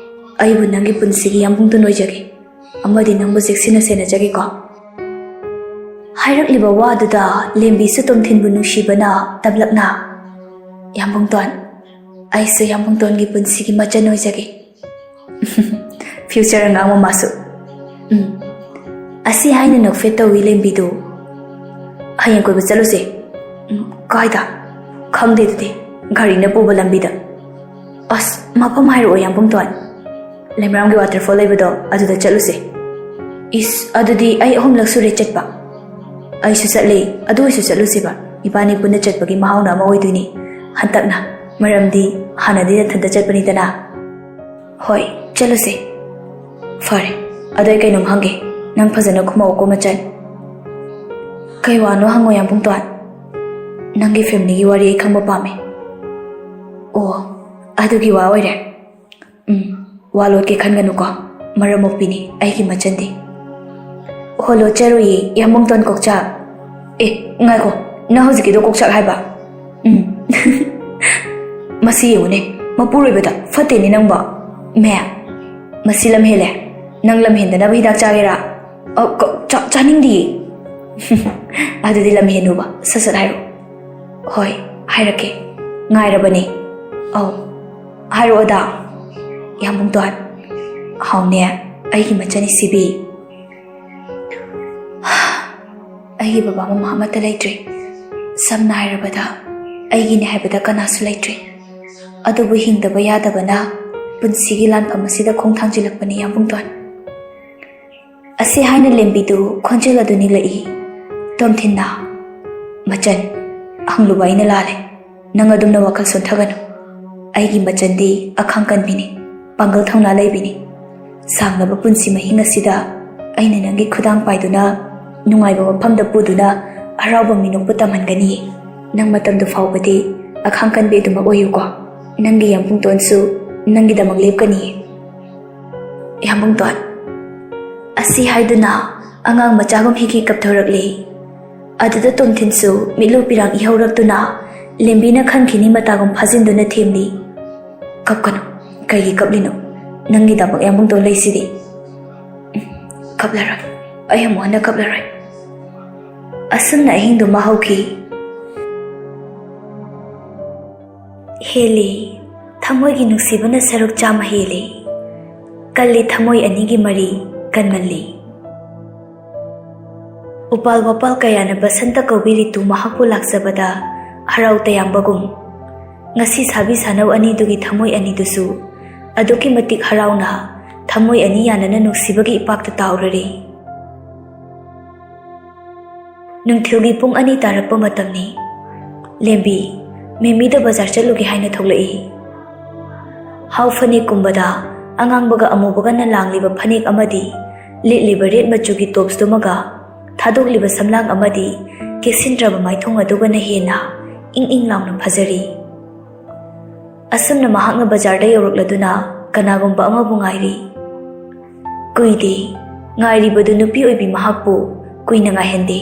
ꯑꯩꯕꯨ ꯅꯪꯒꯤ ꯄꯨꯟꯁꯤꯒꯤ ꯌꯥꯝꯕꯨꯡꯇꯣꯟ ꯑꯣꯏꯖꯒꯦ꯫ ꯑꯃꯗꯤ ꯅꯪꯕꯨ ꯆꯦꯛꯁꯤꯟꯅ ꯁꯦꯟꯅꯖꯒꯦꯀꯣ"꯫ ꯍꯥꯏꯔꯛꯂꯤꯕ ꯋꯥꯗꯨꯗ ꯂꯦꯝꯕꯤꯁꯨ ꯇꯣꯝꯊꯤꯟꯕꯨ ꯅꯨꯡꯁꯤꯕꯅ ꯇꯞꯂꯞꯅ, "ꯌꯥꯝꯕꯨꯡꯇꯣꯟ, ꯑꯩꯁꯨ ꯌꯥꯝꯕꯨꯡꯇꯣꯟꯒꯤ ꯄꯨꯟꯁꯤꯒꯤ ꯃꯆꯟ ꯑꯣꯏꯖꯒꯦ"꯫ ꯐ꯭ꯌꯨꯆꯔ ꯑꯉꯥꯡ ꯃꯃꯥꯁꯨ꯫ ꯎꯝ꯫ ꯑꯁꯤ ꯍꯥꯏꯅ ꯅꯣꯛꯐꯦꯠ ꯇꯧꯏ ꯂꯦꯝꯕꯤꯗꯨ꯫ "ꯍꯌꯦꯡ ꯀꯣꯏꯕ ꯆꯠꯂꯨꯁꯦ"꯫ "ꯎꯝ, ꯀꯥꯏꯗ?" "ꯈꯪꯗꯦ ꯑꯗꯨꯗꯤ, ꯒꯥꯔꯤꯅ ꯄꯨꯕ ꯂꯝꯕꯤꯗ"꯫ "ꯑꯁ, ꯃꯐꯝ ꯍꯥꯏꯔꯛꯑꯣ ꯌꯥꯝꯕꯨꯡꯇꯣꯟ"꯫ "ꯂꯩꯃꯔꯥꯝꯒꯤ ꯋꯥꯇꯔꯐꯣꯜ ꯂꯩꯕꯗꯣ ꯑꯗꯨꯗ ꯆꯠꯂꯨꯁꯦ"꯫ "ꯏꯁ, ꯑꯗꯨꯗꯤ ꯑꯩ ꯑꯍꯨꯝꯂꯛ ꯁꯨꯔꯦ ꯆꯠꯄ"꯫ "ꯑꯩꯁꯨ ꯆꯠꯂꯦ, ꯑꯗꯨ ꯑꯣꯏꯁꯨ ꯆꯠꯂꯨꯁꯦꯕ"꯫ ꯏꯕꯥꯅꯤ ꯄꯨꯟꯅ ꯆꯠꯄꯒꯤ ꯃꯍꯥꯎꯅ ꯑꯃ ꯑꯣꯏꯗꯣꯏꯅꯤ ꯍꯟꯗꯛꯅ꯫ ꯃꯔꯝꯗꯤ ꯍꯥꯟꯅꯗꯤ ꯅꯊꯟꯇ ꯆꯠꯄꯅꯤꯗꯅ꯫ ꯍꯣꯏ, ꯆꯠꯂꯨꯁꯦ꯫ ꯐꯔꯦ, ꯑꯗꯣ ꯑꯩ ꯀꯩꯅꯣꯝ ꯍꯪꯒꯦ, ꯅꯪ ꯐꯖꯅ ꯈꯨꯝꯃꯛꯎꯀꯣ ꯃꯆꯟ꯫ ꯀꯩ ꯋꯥꯅꯣ ꯍꯪꯉꯣ ꯌꯥꯝꯕꯨꯡꯇꯣꯟ꯫ ꯅꯪꯒꯤ ꯐꯦꯃꯤꯂꯤꯒꯤ ꯋꯥꯔꯤ ꯑꯩ ꯈꯪꯕ ꯄꯥꯝꯃꯦ꯫ ꯑꯣ, ꯑꯗꯨꯒꯤ ꯋꯥ ꯑꯣꯏꯔꯦ꯫ ꯎꯝ, ꯋꯥ ꯂꯣꯠꯀꯦ ꯈꯟꯒꯅꯨꯀꯣ, ꯃꯔꯝ ꯃꯣꯛꯄꯤꯅꯤ ꯑꯩꯒꯤ ꯃꯆꯟꯗꯤ꯫ ꯍꯣ, ꯂꯣꯠꯆꯔꯣꯏꯌꯦ ꯌꯥꯝꯕꯨꯡꯇꯣꯟ ꯀꯣꯛꯆꯥꯛ꯫ ꯑꯦ, ꯉꯥꯏꯈꯣ, ꯅꯪ ꯍꯧꯖꯤꯛꯀꯤꯗꯣ ꯀꯣꯛꯆꯥꯛ ꯍꯥꯏꯕ? ꯎꯝ꯫ ꯃꯁꯤ ꯌꯦꯡꯉꯨꯅꯦ, ꯃꯄꯨꯔꯣꯏꯕꯗ ꯐꯠꯇꯦꯅꯦ ꯅꯪꯕꯣ꯫ ꯃꯦ, ꯃꯁꯤ ꯂꯝ ꯍꯦꯜꯂꯦ꯫ ꯅꯪ ꯂꯝ ꯍꯦꯟꯗꯅꯕ ꯍꯤꯗꯥꯛ ꯆꯥꯒꯦꯔꯥ? ꯑ, ꯀ-, ꯆꯥ-, ꯆꯥꯅꯤꯡꯗꯤꯌꯦ꯫ ꯑꯗꯨꯗꯤ ꯂꯝ ꯍꯦꯟꯅꯨꯕ ꯁꯠ ꯁꯠ ꯍꯥꯏꯔꯣ꯫ ꯍꯣꯏ, ꯍꯥꯏꯔꯛꯀꯦ꯫ ꯉꯥꯏꯔꯕꯅꯦ꯫ ꯑꯧ, ꯍꯥꯏꯔꯛꯑꯣꯗ꯫ ꯌꯥꯝꯕꯨꯡꯇꯣꯟ꯫ ꯍꯥꯎꯅꯦ, ꯑꯩꯒꯤ ꯃꯆꯟ ꯁꯤꯕꯤ꯫ ꯑꯩꯒꯤ ꯕꯕꯥ ꯃꯃꯥ ꯑꯃꯠꯇ ꯂꯩꯇ꯭ꯔꯦ꯫ ꯁꯝꯅ ꯍꯥꯏꯔꯕꯗ, ꯑꯩꯒꯤꯅꯦ ꯍꯥꯏꯕꯗ ꯀꯅꯥꯁꯨ ꯂꯩꯇ꯭ꯔꯦ꯫ ꯑꯗꯨꯕꯨ ꯍꯤꯡꯗꯕ ꯌꯥꯗꯕꯅ ꯄꯨꯟꯁꯤꯒꯤ ꯂꯥꯟꯐꯝ ꯑꯁꯤꯗ ꯈꯣꯡ ꯊꯥꯡꯖꯤꯜꯂꯛꯄꯅꯤ ꯌꯥꯝꯕꯨꯡꯇꯣꯟ꯫ ꯑꯁꯤ ꯍꯥꯏꯅ ꯂꯦꯝꯕꯤꯗꯨ ꯈꯣꯟꯖꯦꯜ ꯑꯗꯨ ꯅꯤꯛꯂꯛꯏ꯫ ꯇꯣꯝꯊꯤꯟꯅ, "ꯃꯆꯟ, ꯍꯪꯂꯨꯕ ꯑꯩꯅ ꯂꯥꯜꯂꯦ꯫ ꯅꯪ ꯑꯗꯨꯝꯅ ꯋꯥꯈꯜ ꯁꯣꯟꯊꯒꯅꯨ꯫ ꯑꯩꯒꯤ ꯃꯆꯟꯗꯤ ꯑꯈꯥꯡ ꯀꯟꯕꯤꯅꯤ, ꯄꯥꯡꯒꯜ ꯊꯧꯅꯥ ꯂꯩꯕꯤꯅꯤ꯫ ꯁꯥꯡꯂꯕ ꯄꯨꯟꯁꯤ ꯃꯍꯤꯡ ꯑꯁꯤꯗ ꯑꯩꯅ ꯅꯪꯒꯤ ꯈꯨꯗꯥꯡ ꯄꯥꯏꯗꯨꯅ ꯅꯨꯡꯉꯥꯏꯕ ꯃꯐꯝꯗ ꯄꯨꯗꯨꯅ ꯍꯔꯥꯎꯕ ꯃꯤꯅꯣꯛꯄ ꯇꯝꯍꯟꯒꯅꯤꯌꯦ꯫ ꯅꯪ ꯃꯇꯝꯗꯨ ꯐꯥꯎꯕꯗꯤ ꯑꯈꯥꯡ ꯀꯟꯕꯤ ꯑꯗꯨꯃꯛ ꯑꯣꯏꯌꯨꯀꯣ꯫ ꯅꯪꯒꯤ ꯌꯥꯝꯕꯨꯡꯇꯣꯟꯁꯨ ꯅꯪꯒꯤꯗꯃꯛ ꯂꯦꯞꯀꯅꯤꯌꯦ꯫" ꯌꯥꯝꯕꯨꯡꯇꯣꯟ꯫ ꯑꯁꯤ ꯍꯥꯏꯗꯨꯅ ꯑꯉꯥꯡ ꯃꯆꯥꯒꯨꯝ ꯍꯤꯒꯤ ꯀꯞꯊꯣꯔꯛꯂꯤ꯫ ꯑꯗꯨꯗ ꯇꯣꯝꯊꯤꯟꯁꯨ ꯃꯤꯠꯂꯨ ꯄꯤꯔꯥꯡ ꯏꯍꯧꯔꯛꯇꯨꯅ ꯂꯦꯝꯕꯤꯅ ꯈꯟꯈꯤꯅꯤ ꯃꯇꯥꯒꯨꯝ ꯐꯥꯖꯤꯟꯗꯨꯅ ꯊꯦꯝꯂꯤ꯫ "ꯀꯞꯀꯅꯨ꯫ ꯀꯩꯒꯤ ꯀꯞꯂꯤꯅꯣ? ꯅꯪꯒꯤꯗꯃꯛ ꯌꯥꯝꯕꯨꯡꯇꯣꯟ ꯂꯩꯁꯤꯗꯤ꯫" "ꯎꯝ, ꯀꯞꯂꯔꯣꯏ꯫ ꯑꯩ ꯑꯃꯨꯛ ꯍꯟꯅ ꯀꯞꯂꯔꯣꯏ꯫" ꯑꯁꯨꯝꯅ ꯑꯍꯤꯡꯗꯨꯃ ꯍꯧꯈꯤ꯫ ꯍꯦꯜꯂꯤ꯫ ꯊꯃꯣꯏꯒꯤ ꯅꯨꯡꯁꯤꯕꯅ ꯁꯔꯨꯛ ꯆꯥꯝꯃ ꯍꯦꯜꯂꯤ꯫ ꯀꯜꯂꯤ ꯊꯃꯣꯏ ꯑꯅꯤꯒꯤ ꯃꯔꯤ, ꯀꯟꯃꯜꯂꯤ꯫ ꯎꯄꯥꯜ ꯋꯥꯄꯥꯜ ꯀꯌꯥꯅ ꯕꯁꯟꯇ ꯀꯧꯕꯤ ꯔꯤꯇꯨ ꯃꯍꯥꯛꯄꯨ ꯂꯥꯛꯆꯕꯗ ꯍꯔꯥꯎ ꯇꯌꯥꯝꯕꯒꯨꯝ, ꯉꯁꯤ ꯁꯥꯕꯤ ꯁꯥꯅꯧ ꯑꯅꯤꯗꯨꯒꯤ ꯊꯃꯣꯏ ꯑꯅꯤꯗꯨꯁꯨ ꯑꯗꯨꯛꯀꯤ ꯃꯇꯤꯛ ꯍꯔꯥꯎꯅ ꯊꯃꯣꯏ ꯑꯅꯤ ꯌꯥꯅꯅ ꯅꯨꯡꯁꯤꯕꯒꯤ ꯏꯄꯥꯛꯇ ꯇꯥꯎꯔꯔꯤ꯫ ꯅꯨꯡꯊꯤꯜꯒꯤ ꯄꯨꯡ ꯑꯅꯤ ꯇꯥꯔꯛꯄ ꯃꯇꯝꯅꯤ꯫ ꯂꯦꯝꯕꯤ, ꯃꯦꯃꯤꯗ ꯕꯖꯥꯔ ꯆꯠꯂꯨꯒꯦ ꯍꯥꯏꯅ ꯊꯣꯛꯂꯛꯏ꯫ ꯍꯥꯎ ꯐꯅꯦꯛꯀꯨꯝꯕꯗ ꯑꯉꯥꯡꯕꯒ ꯑꯃꯨꯕꯒꯅ ꯂꯥꯡꯂꯤꯕ ꯐꯅꯦꯛ ꯑꯃꯗꯤ ꯂꯤꯠꯂꯤꯕ ꯔꯦꯠ ꯃꯆꯨꯒꯤ ꯇꯣꯞꯁꯇꯨꯃꯒ ꯊꯥꯗꯣꯛꯂꯤꯕ ꯁꯝꯂꯥꯡ ꯑꯃꯗꯤ ꯀꯦꯁꯤꯟꯗ꯭ꯔꯕ ꯃꯥꯏꯊꯣꯡ ꯑꯗꯨꯒꯅ ꯍꯦꯟꯅ ꯏꯪ ꯏꯪ ꯂꯥꯎꯅ ꯐꯖꯔꯤ꯫ ꯑꯁꯨꯝꯅ ꯃꯍꯥꯛꯅ ꯕꯖꯥꯔꯗ ꯌꯧꯔꯛꯂꯗꯨꯅ ꯀꯅꯥꯒꯨꯝꯕ ꯑꯃꯕꯨ ꯉꯥꯏꯔꯤ꯫ ꯀꯨꯏꯗꯦ꯫ ꯉꯥꯏꯔꯤꯕꯗꯨ ꯅꯨꯄꯤ ꯑꯣꯏꯕꯤ ꯃꯍꯥꯛꯄꯨ ꯀꯨꯏꯅ ꯉꯥꯏꯍꯟꯗꯦ꯫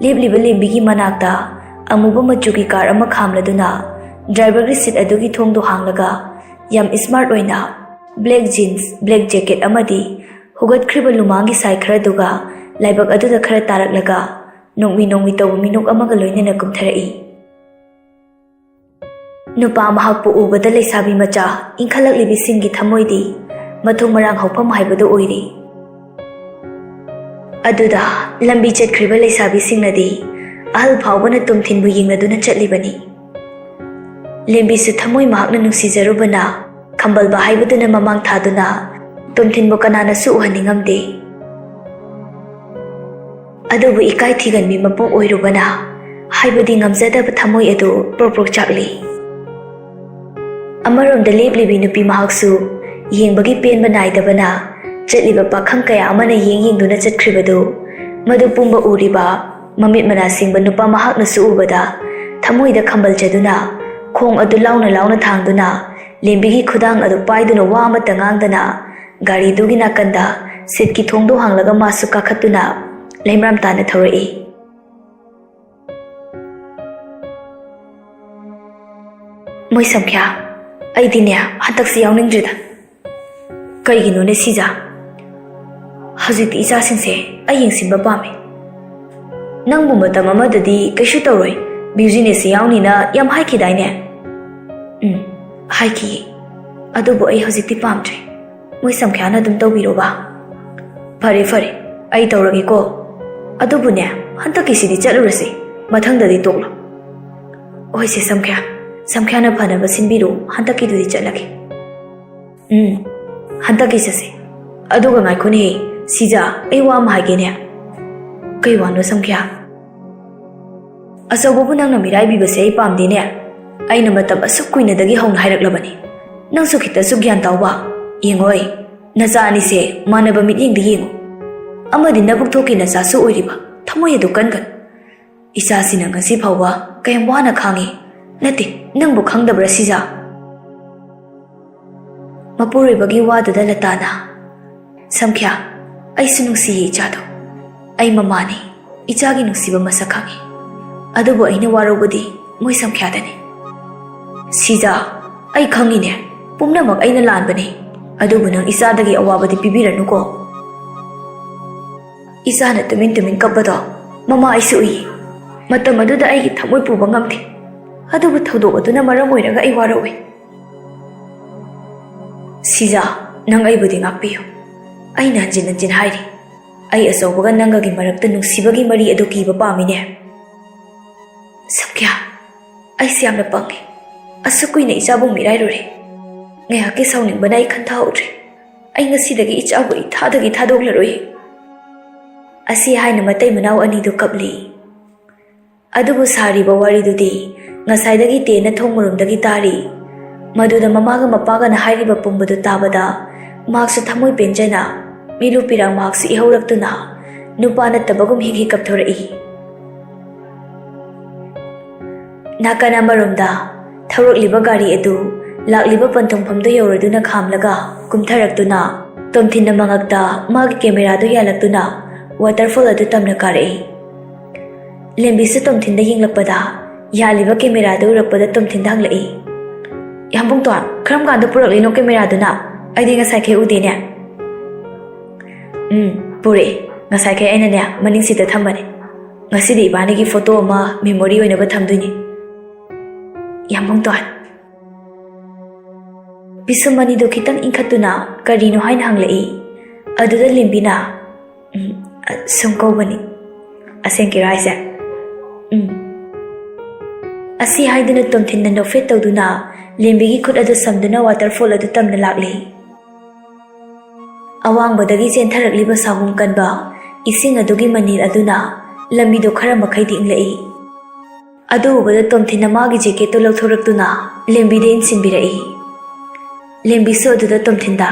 ꯂꯦꯞꯂꯤꯕ ꯂꯦꯝꯕꯤꯒꯤ ꯃꯅꯥꯛꯇ ꯑꯃꯨꯕ ꯃꯆꯨꯒꯤ ꯀꯥꯔ ꯑꯃ ꯈꯥꯝꯂꯗꯨꯅ ꯗ꯭ꯔꯥꯏꯚꯔꯒꯤ ꯁꯤꯠ ꯑꯗꯨꯒꯤ ꯊꯣꯡꯗꯣ ꯍꯥꯡꯂꯒ ꯌꯥꯝ ꯁ꯭ꯃꯥꯔꯠ ꯑꯣꯏꯅ ꯕ꯭ꯂꯦꯛ ꯖꯤꯟꯁ, ꯕ꯭ꯂꯦꯛ ꯖꯦꯀꯦꯠ ꯑꯃꯗꯤ ꯍꯨꯒꯠꯈ꯭ꯔꯤꯕ ꯂꯨꯃꯥꯡꯒꯤ ꯁꯥꯏ ꯈꯔꯗꯨꯒ ꯂꯥꯏꯕꯛ ꯑꯗꯨꯗ ꯈꯔ ꯇꯥꯔꯛꯂꯒ ꯅꯣꯛꯃꯤ ꯅꯣꯛꯃꯤ ꯇꯧꯕ ꯃꯤꯅꯣꯛ ꯑꯃꯒ ꯂꯣꯏꯅꯅ ꯀꯨꯝꯊꯔꯛꯏ꯫ ꯅꯨꯄꯥ ꯃꯍꯥꯛꯄꯨ ꯎꯕꯗ ꯂꯩꯁꯥꯕꯤ ꯃꯆꯥ ꯏꯟꯈꯠꯂꯛꯂꯤꯕꯤꯁꯤꯡꯒꯤ ꯊꯃꯣꯏꯗꯤ ꯃꯊꯣꯡ ꯃꯔꯥꯡ ꯍꯧꯐꯝ ꯍꯥꯏꯕꯗꯨ ꯑꯣꯏꯔꯤ꯫ ꯑꯗꯨꯗ ꯂꯝꯕꯤ ꯆꯠꯈ꯭ꯔꯤꯕ ꯂꯩꯁꯥꯕꯤꯁꯤꯡꯅꯗꯤ ꯑꯍꯜ ꯐꯥꯎꯕꯅ ꯇꯣꯝꯊꯤꯟꯕꯨ ꯌꯦꯡꯂꯗꯨꯅ ꯆꯠꯂꯤꯕꯅꯤ꯫ ꯂꯦꯝꯕꯤꯁꯨ ꯊꯃꯣꯏ ꯃꯍꯥꯛꯅ ꯅꯨꯡꯁꯤꯖꯔꯨꯕꯅ ꯈꯝꯕꯜꯕ ꯍꯥꯏꯕꯗꯨꯅ ꯃꯃꯥꯡ ꯊꯥꯗꯨꯅ ꯇꯣꯝꯊꯤꯟꯕꯨ ꯀꯅꯥꯅꯁꯨ ꯎꯍꯟꯅꯤꯡꯉꯝꯗꯦ꯫ ꯑꯗꯨꯕꯨ ꯏꯀꯥꯏ ꯊꯤꯒꯟꯕꯤ ꯃꯄꯣꯛ ꯑꯣꯏꯔꯨꯕꯅ ꯍꯥꯏꯕꯗꯤ ꯉꯝꯖꯗꯕ ꯊꯃꯣꯏ ꯑꯗꯨ ꯄ꯭ꯔꯣꯛ ꯄ꯭ꯔꯣꯛ ꯆꯥꯛꯂꯤ꯫ ꯑꯃꯔꯣꯝꯗ ꯂꯦꯞꯂꯤꯕꯤ ꯅꯨꯄꯤ ꯃꯍꯥꯛꯁꯨ ꯌꯦꯡꯕꯒꯤ ꯄꯦꯟꯕ ꯅꯥꯏꯗꯕꯅ ꯆꯠꯂꯤꯕ ꯄꯥꯈꯪ ꯀꯌꯥ ꯑꯃꯅ ꯌꯦꯡ ꯌꯦꯡꯗꯨꯅ ꯆꯠꯈ꯭ꯔꯤꯕꯗꯨ ꯃꯗꯨ ꯄꯨꯝꯕ ꯎꯔꯤꯕ ꯃꯃꯤꯠ ꯃꯅꯥ ꯁꯤꯡꯕ ꯅꯨꯄꯥ ꯃꯍꯥꯛꯅꯁꯨ ꯎꯕꯗ ꯊꯃꯣꯏꯗ ꯈꯝꯕꯜꯖꯗꯨꯅ ꯈꯣꯡ ꯑꯗꯨ ꯂꯥꯎꯅ ꯂꯥꯎꯅ ꯊꯥꯡꯗꯨꯅ ꯂꯦꯝꯕꯤꯒꯤ ꯈꯨꯗꯥꯡ ꯑꯗꯨ ꯄꯥꯏꯗꯨꯅ ꯋꯥ ꯑꯃꯠꯇ ꯉꯥꯡꯗꯅ ꯒꯥꯔꯤꯗꯨꯒꯤ ꯅꯥꯀꯟꯗ ꯁꯤꯠꯀꯤ ꯊꯣꯡꯗꯣ ꯍꯥꯡꯂꯒ ꯃꯥꯁꯨ ꯀꯥꯈꯠꯇꯨꯅ ꯂꯩꯃꯔꯥꯝ ꯇꯥꯅ ꯊꯧꯔꯛꯏ꯫ ꯃꯣꯏ ꯁꯝꯈ꯭ꯌꯥ, ꯑꯩꯗꯤꯅꯦ ꯍꯟꯗꯛꯁꯤ ꯌꯥꯎꯅꯤꯡꯗ꯭ꯔꯦꯗ꯫ ꯀꯩꯒꯤꯅꯣꯅꯦ ꯁꯤꯖꯥ? ꯍꯧꯖꯤꯛꯇꯤ ꯏꯆꯥꯁꯤꯡꯁꯦ ꯑꯩ ꯌꯦꯡꯁꯤꯟꯕ ꯄꯥꯝꯃꯦ꯫ ꯅꯪꯕꯨ ꯃꯇꯝ ꯑꯃꯗꯗꯤ ꯀꯩꯁꯨ ꯇꯧꯔꯣꯏ, ꯕꯤꯖꯤꯅꯦꯁꯁꯤ ꯌꯥꯎꯅꯤꯅ ꯌꯥꯝ ꯍꯥꯏꯈꯤꯗꯥꯏꯅꯦ? ꯎꯝ, ꯍꯥꯏꯈꯤꯌꯦ꯫ ꯑꯗꯨꯕꯨ ꯑꯩ ꯍꯧꯖꯤꯛꯇꯤ ꯄꯥꯝꯗ꯭ꯔꯦ꯫ ꯃꯣꯏ ꯁꯝꯈ꯭ꯌꯥꯅ ꯑꯗꯨꯝ ꯇꯧꯕꯤꯔꯣꯕ꯫ ꯐꯔꯦ, ꯐꯔꯦ, ꯑꯩ ꯇꯧꯔꯒꯦꯀꯣ꯫ ꯑꯗꯨꯕꯨꯅꯦ, ꯍꯟꯗꯛꯀꯤꯁꯤꯗꯤ ꯆꯠꯂꯨꯔꯁꯤ, ꯃꯊꯪꯗꯗꯤ ꯇꯣꯛꯂꯣ꯫ ꯍꯣꯏꯁꯦ ꯁꯝꯈ꯭ꯌꯥ, ꯁꯝꯈ꯭ꯌꯥꯅ ꯐꯅꯕ ꯁꯤꯟꯕꯤꯔꯣ, ꯍꯟꯗꯛꯀꯤꯗꯨꯗꯤ ꯆꯠꯂꯒꯦ꯫ ꯎꯝ, ꯍꯟꯗꯛꯀꯤ ꯆꯠꯁꯦ꯫ ꯑꯗꯨꯒ ꯉꯥꯏꯈꯣꯅꯦꯍꯦ, ꯁꯤꯖꯥ, ꯑꯩ ꯋꯥ ꯑꯃ ꯍꯥꯏꯒꯦꯅꯦ꯫ ꯀꯩ ꯋꯥꯅꯣ ꯁꯝꯈ꯭ꯌꯥ? ꯑꯆꯧꯕꯕꯨ ꯅꯪꯅ ꯃꯤꯔꯥꯏꯕꯤꯕꯁꯦ ꯑꯩ ꯄꯥꯝꯗꯦꯅꯦ꯫ ꯑꯩꯅ ꯃꯇꯝ ꯑꯁꯨꯛ ꯀꯨꯏꯅꯗꯒꯤ ꯍꯧꯅ ꯍꯥꯏꯔꯛꯂꯕꯅꯤ꯫ ꯅꯪꯁꯨ ꯈꯤꯇꯁꯨ ꯒ꯭ꯌꯥꯟ ꯇꯥꯎꯕ꯫ ꯌꯦꯡꯉꯣꯏ, ꯅꯆꯥ ꯑꯅꯤꯁꯦ ꯃꯥꯟꯅꯕ ꯃꯤꯠꯌꯦꯡꯗ ꯌꯦꯡꯉꯨ꯫ ꯑꯃꯗꯤ ꯅꯕꯨꯛ ꯊꯣꯛꯀꯤ ꯅꯆꯥꯁꯨ ꯑꯣꯏꯔꯤꯕ, ꯊꯃꯣꯏ ꯑꯗꯨ ꯀꯟꯒꯅꯨ꯫ ꯏꯆꯥꯁꯤꯅ ꯉꯁꯤ ꯐꯥꯎꯕ ꯀꯌꯥꯝ ꯋꯥꯅ ꯈꯥꯡꯉꯤ꯫ ꯅꯠꯇꯦ, ꯅꯪꯕꯨ ꯈꯪꯗꯕ꯭ꯔꯥ ꯁꯤꯖꯥ? ꯃꯄꯨꯔꯣꯏꯕꯒꯤ ꯋꯥꯗꯨꯗ ꯂꯇꯥꯅ, "ꯁꯝꯈ꯭ꯌꯥ, ꯑꯩꯁꯨ ꯅꯨꯡꯁꯤꯌꯦ ꯏꯆꯥꯗꯣ꯫ ꯑꯩ ꯃꯃꯥꯅꯤ, ꯏꯆꯥꯒꯤ ꯅꯨꯡꯁꯤꯕ ꯃꯁꯛ ꯈꯪꯉꯤ꯫ ꯑꯗꯨꯕꯨ ꯑꯩꯅ ꯋꯥꯔꯧꯕꯗꯤ ꯃꯣꯏ ꯁꯝꯈ꯭ꯌꯥꯗꯅꯤ꯫" "ꯁꯤꯖꯥ, ꯑꯩ ꯈꯪꯉꯤꯅꯦ, ꯄꯨꯝꯅꯃꯛ ꯑꯩꯅ ꯂꯥꯟꯕꯅꯤ꯫ ꯑꯗꯨꯕꯨ ꯅꯪ ꯏꯆꯥꯗꯒꯤ ꯑꯋꯥꯕꯗꯤ ꯄꯤꯕꯤꯔꯅꯨꯀꯣ꯫" ꯏꯆꯥꯅ ꯇꯨꯃꯤꯟ ꯇꯨꯃꯤꯟ ꯀꯞꯄꯗꯣ ꯃꯃꯥ ꯑꯩꯁꯨ ꯎꯏ꯫ ꯃꯇꯝ ꯑꯗꯨꯗ ꯑꯩꯒꯤ ꯊꯃꯣꯏ ꯄꯨꯕ ꯉꯝꯗꯦ꯫ ꯑꯗꯨꯕꯨ ꯊꯧꯗꯣꯛ ꯑꯗꯨꯅ ꯃꯔꯝ ꯑꯣꯏꯔꯒ ꯑꯩ ꯋꯥꯔꯧꯏ꯫ "ꯁꯤꯖꯥ, ꯅꯪ ꯑꯩꯕꯨꯗꯤ ꯉꯥꯛꯄꯤꯌꯨ꯫ ꯑꯩꯅ ꯍꯟꯖꯤꯟ ꯍꯟꯖꯤꯟ ꯍꯥꯏꯔꯤ, ꯑꯩ ꯑꯆꯧꯕꯒ ꯅꯪꯒꯒꯤ ꯃꯔꯛꯇ ꯅꯨꯡꯁꯤꯕꯒꯤ ꯃꯔꯤ ꯑꯗꯨ ꯀꯤꯕ ꯄꯥꯝꯃꯤꯅꯦ꯫" "ꯁꯝꯈ꯭ꯌꯥ, ꯑꯩꯁꯦ ꯌꯥꯝꯅ ꯄꯪꯉꯤ꯫ ꯑꯁꯨꯛ ꯀꯨꯏꯅ ꯏꯆꯥꯕꯨ ꯃꯤꯔꯥꯏꯔꯨꯔꯦ꯫ ꯉꯥꯏꯍꯥꯛꯀꯤ ꯁꯥꯎꯅꯤꯡꯕꯅ ꯑꯩ ꯈꯟꯊꯍꯧꯗ꯭ꯔꯦ꯫ ꯑꯩ ꯉꯁꯤꯗꯒꯤ ꯏꯆꯥꯕꯨ ꯑꯩ ꯊꯥꯗꯒꯤ ꯊꯥꯗꯣꯛꯂꯔꯣꯏ꯫" ꯑꯁꯤ ꯍꯥꯏꯅ ꯃꯇꯩ ꯃꯅꯥꯎ ꯑꯅꯤꯗꯨ ꯀꯞꯂꯤ꯫ ꯑꯗꯨꯕꯨ ꯁꯥꯔꯤꯕ ꯋꯥꯔꯤꯗꯨꯗꯤ ꯉꯁꯥꯏꯗꯒꯤ ꯇꯦꯟꯅ ꯊꯣꯡ ꯃꯔꯣꯝꯗꯒꯤ ꯇꯥꯔꯤ꯫ ꯃꯗꯨꯗ ꯃꯃꯥꯒ ꯃꯄꯥꯒꯅ ꯍꯥꯏꯔꯤꯕ ꯄꯨꯝꯕꯗꯨ ꯇꯥꯕꯗ ꯃꯍꯥꯛꯁꯨ ꯊꯃꯣꯏ ꯄꯦꯟꯖꯅ ꯃꯤꯠꯂꯨ ꯄꯤꯔꯥꯡ ꯃꯍꯥꯛꯁꯨ ꯏꯍꯧꯔꯛꯇꯨꯅ ꯅꯨꯄꯥ ꯅꯠꯇꯕꯒꯨꯝ ꯍꯤꯛ ꯍꯤꯛ ꯀꯞꯊꯣꯔꯛꯏ꯫ ꯅꯥꯀꯟ ꯑꯃꯔꯣꯝꯗ ꯊꯧꯔꯛꯂꯤꯕ ꯒꯥꯔꯤ ꯑꯗꯨ ꯂꯥꯛꯂꯤꯕ ꯄꯟꯊꯨꯡꯐꯝꯗꯨ ꯌꯧꯔꯗꯨꯅ ꯈꯥꯝꯂꯒ ꯀꯨꯝꯊꯔꯛꯇꯨꯅ ꯇꯣꯝꯊꯤꯟꯅ ꯃꯉꯛꯇ ꯃꯥꯒꯤ ꯀꯦꯃꯦꯔꯥꯗꯨ ꯌꯥꯜꯂꯛꯇꯨꯅ ꯋꯥꯇꯔꯐꯣꯜ ꯑꯗꯨ ꯇꯝꯅ ꯀꯥꯔꯛꯏ꯫ ꯂꯦꯝꯕꯤꯁꯨ ꯇꯣꯝꯊꯤꯟꯗ ꯌꯦꯡꯂꯛꯄꯗ ꯌꯥꯜꯂꯤꯕ ꯀꯦꯃꯦꯔꯥꯗꯨ ꯎꯔꯛꯄꯗ ꯇꯣꯝꯊꯤꯟꯗ ꯍꯪꯂꯛꯏ, "ꯌꯥꯝꯕꯨꯡꯇꯣꯟ, ꯀꯔꯝ ꯀꯥꯟꯗ ꯄꯨꯔꯛꯂꯤꯅꯣ ꯀꯦꯃꯦꯔꯥꯗꯨꯅ? ꯑꯩꯗꯤ ꯉꯁꯥꯏꯈꯩ ꯎꯗꯦꯅꯦ꯫" "ꯎꯝ, ꯄꯨꯔꯛꯏ꯫ ꯉꯁꯥꯏꯈꯩ ꯑꯩꯅꯅꯦ ꯃꯅꯤꯡ ꯁꯤꯠꯇ ꯊꯝꯕꯅꯦ꯫ ꯉꯁꯤꯗꯤ ꯏꯕꯥꯅꯤꯒꯤ ꯐꯣꯇꯣ ꯑꯃ ꯃꯦꯃꯣꯔꯤ ꯑꯣꯏꯅꯕ ꯊꯝꯗꯣꯏꯅꯦ꯫" ꯌꯥꯝꯕꯨꯡꯇꯣꯟ꯫ ꯄꯤꯁꯨꯝ ꯑꯅꯤꯗꯨ ꯈꯤꯇꯪ ꯏꯟꯈꯠꯇꯨꯅ ꯀꯔꯤꯅꯣ ꯍꯥꯏꯅ ꯍꯪꯂꯛꯏ꯫ ꯑꯗꯨꯗ ꯂꯦꯝꯕꯤꯅ, "ꯎꯝ, ꯑ, ꯁꯨꯝ ꯀꯧꯕꯅꯤ꯫" "ꯑꯁꯦꯡꯀꯤꯔꯣ ꯍꯥꯏꯁꯦ?" "ꯎꯝ꯫" ꯑꯁꯤ ꯍꯥꯏꯗꯨꯅ ꯇꯣꯝꯊꯤꯟꯅ ꯅꯣꯛꯐꯦꯠ ꯇꯧꯗꯨꯅ ꯂꯦꯝꯕꯤꯒꯤ ꯈꯨꯠ ꯑꯗꯨ ꯁꯝꯗꯨꯅ ꯋꯥꯇꯔꯐꯣꯜ ꯑꯗꯨ ꯇꯝꯅ ꯂꯥꯛꯂꯤ꯫ ꯑꯋꯥꯡꯕꯗꯒꯤ ꯆꯦꯟꯊꯔꯛꯂꯤꯕ ꯁꯥꯍꯨꯝ ꯀꯟꯕ ꯏꯁꯤꯡ ꯑꯗꯨꯒꯤ ꯃꯅꯤꯜ ꯑꯗꯨꯅ ꯂꯝꯕꯤꯗꯣ ꯈꯔ ꯃꯈꯩꯗꯤ ꯏꯪꯂꯛꯏ꯫ ꯑꯗꯨ ꯎꯕꯗ ꯇꯣꯝꯊꯤꯟꯅ ꯃꯥꯒꯤ ꯖꯦꯀꯦꯠꯇꯨ ꯂꯧꯊꯣꯔꯛꯇꯨꯅ ꯂꯦꯝꯕꯤꯗ ꯏꯟꯁꯤꯟꯕꯤꯔꯛꯏ꯫ ꯂꯦꯝꯕꯤꯁꯨ ꯑꯗꯨꯗ ꯇꯣꯝꯊꯤꯟꯗ,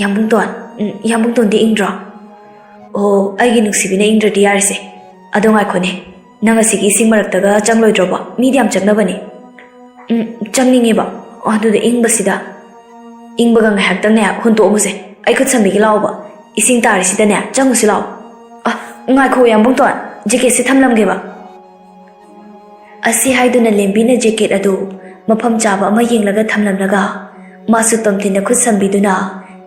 "ꯌꯥꯝꯕꯨꯡꯇꯣꯟ, ꯎꯝ, ꯌꯥꯝꯕꯨꯡꯇꯣꯟꯗꯤ ꯏꯪꯗ꯭ꯔꯣ?" "ꯑꯣ, ꯑꯩꯒꯤ ꯅꯨꯡꯁꯤꯕꯤꯅ ꯏꯪꯗ꯭ꯔꯗꯤ ꯌꯥꯔꯤꯁꯦ꯫ ꯑꯗꯣ ꯉꯥꯏꯈꯣꯅꯦ, ꯅꯪ ꯑꯁꯤꯒꯤ ꯏꯁꯤꯡ ꯃꯔꯛꯇꯒ ꯆꯪꯂꯣꯏꯗ꯭ꯔꯣꯕ? ꯃꯤꯗꯤ ꯌꯥꯝ ꯆꯪꯅꯕꯅꯦ꯫" "ꯎꯝ, ꯆꯪꯅꯤꯡꯉꯦꯕ꯫ ꯑꯗꯨꯗ ꯏꯪꯕꯁꯤꯗ꯫" "ꯏꯪꯕꯒ ꯉꯥꯏꯍꯥꯛꯇꯪꯅꯦ ꯍꯨꯟꯇꯣꯛꯑꯝꯃꯨꯁꯦ꯫ ꯑꯩ ꯈꯨꯠ ꯁꯝꯕꯤꯒꯦ ꯂꯥꯛꯑꯣꯕ꯫ ꯏꯁꯤꯡ ꯇꯥꯔꯤꯁꯤꯗꯅꯦ ꯆꯪꯉꯨꯁꯤ ꯂꯥꯛꯑꯣ꯫" "ꯑ, ꯉꯥꯏꯈꯣ ꯌꯥꯝꯕꯨꯡꯇꯣꯟ, ꯖꯦꯀꯦꯠꯁꯦ ꯊꯝꯂꯝꯒꯦꯕ꯫" ꯑꯁꯤ ꯍꯥꯏꯗꯨꯅ ꯂꯦꯝꯕꯤꯅ ꯖꯦꯀꯦꯠ ꯑꯗꯨ ꯃꯐꯝ ꯆꯥꯕ ꯑꯃ ꯌꯦꯡꯂꯒ ꯊꯝꯂꯝꯂꯒ ꯃꯥꯁꯨ ꯇꯣꯝꯊꯤꯟꯅ ꯈꯨꯠ ꯁꯝꯕꯤꯗꯨꯅ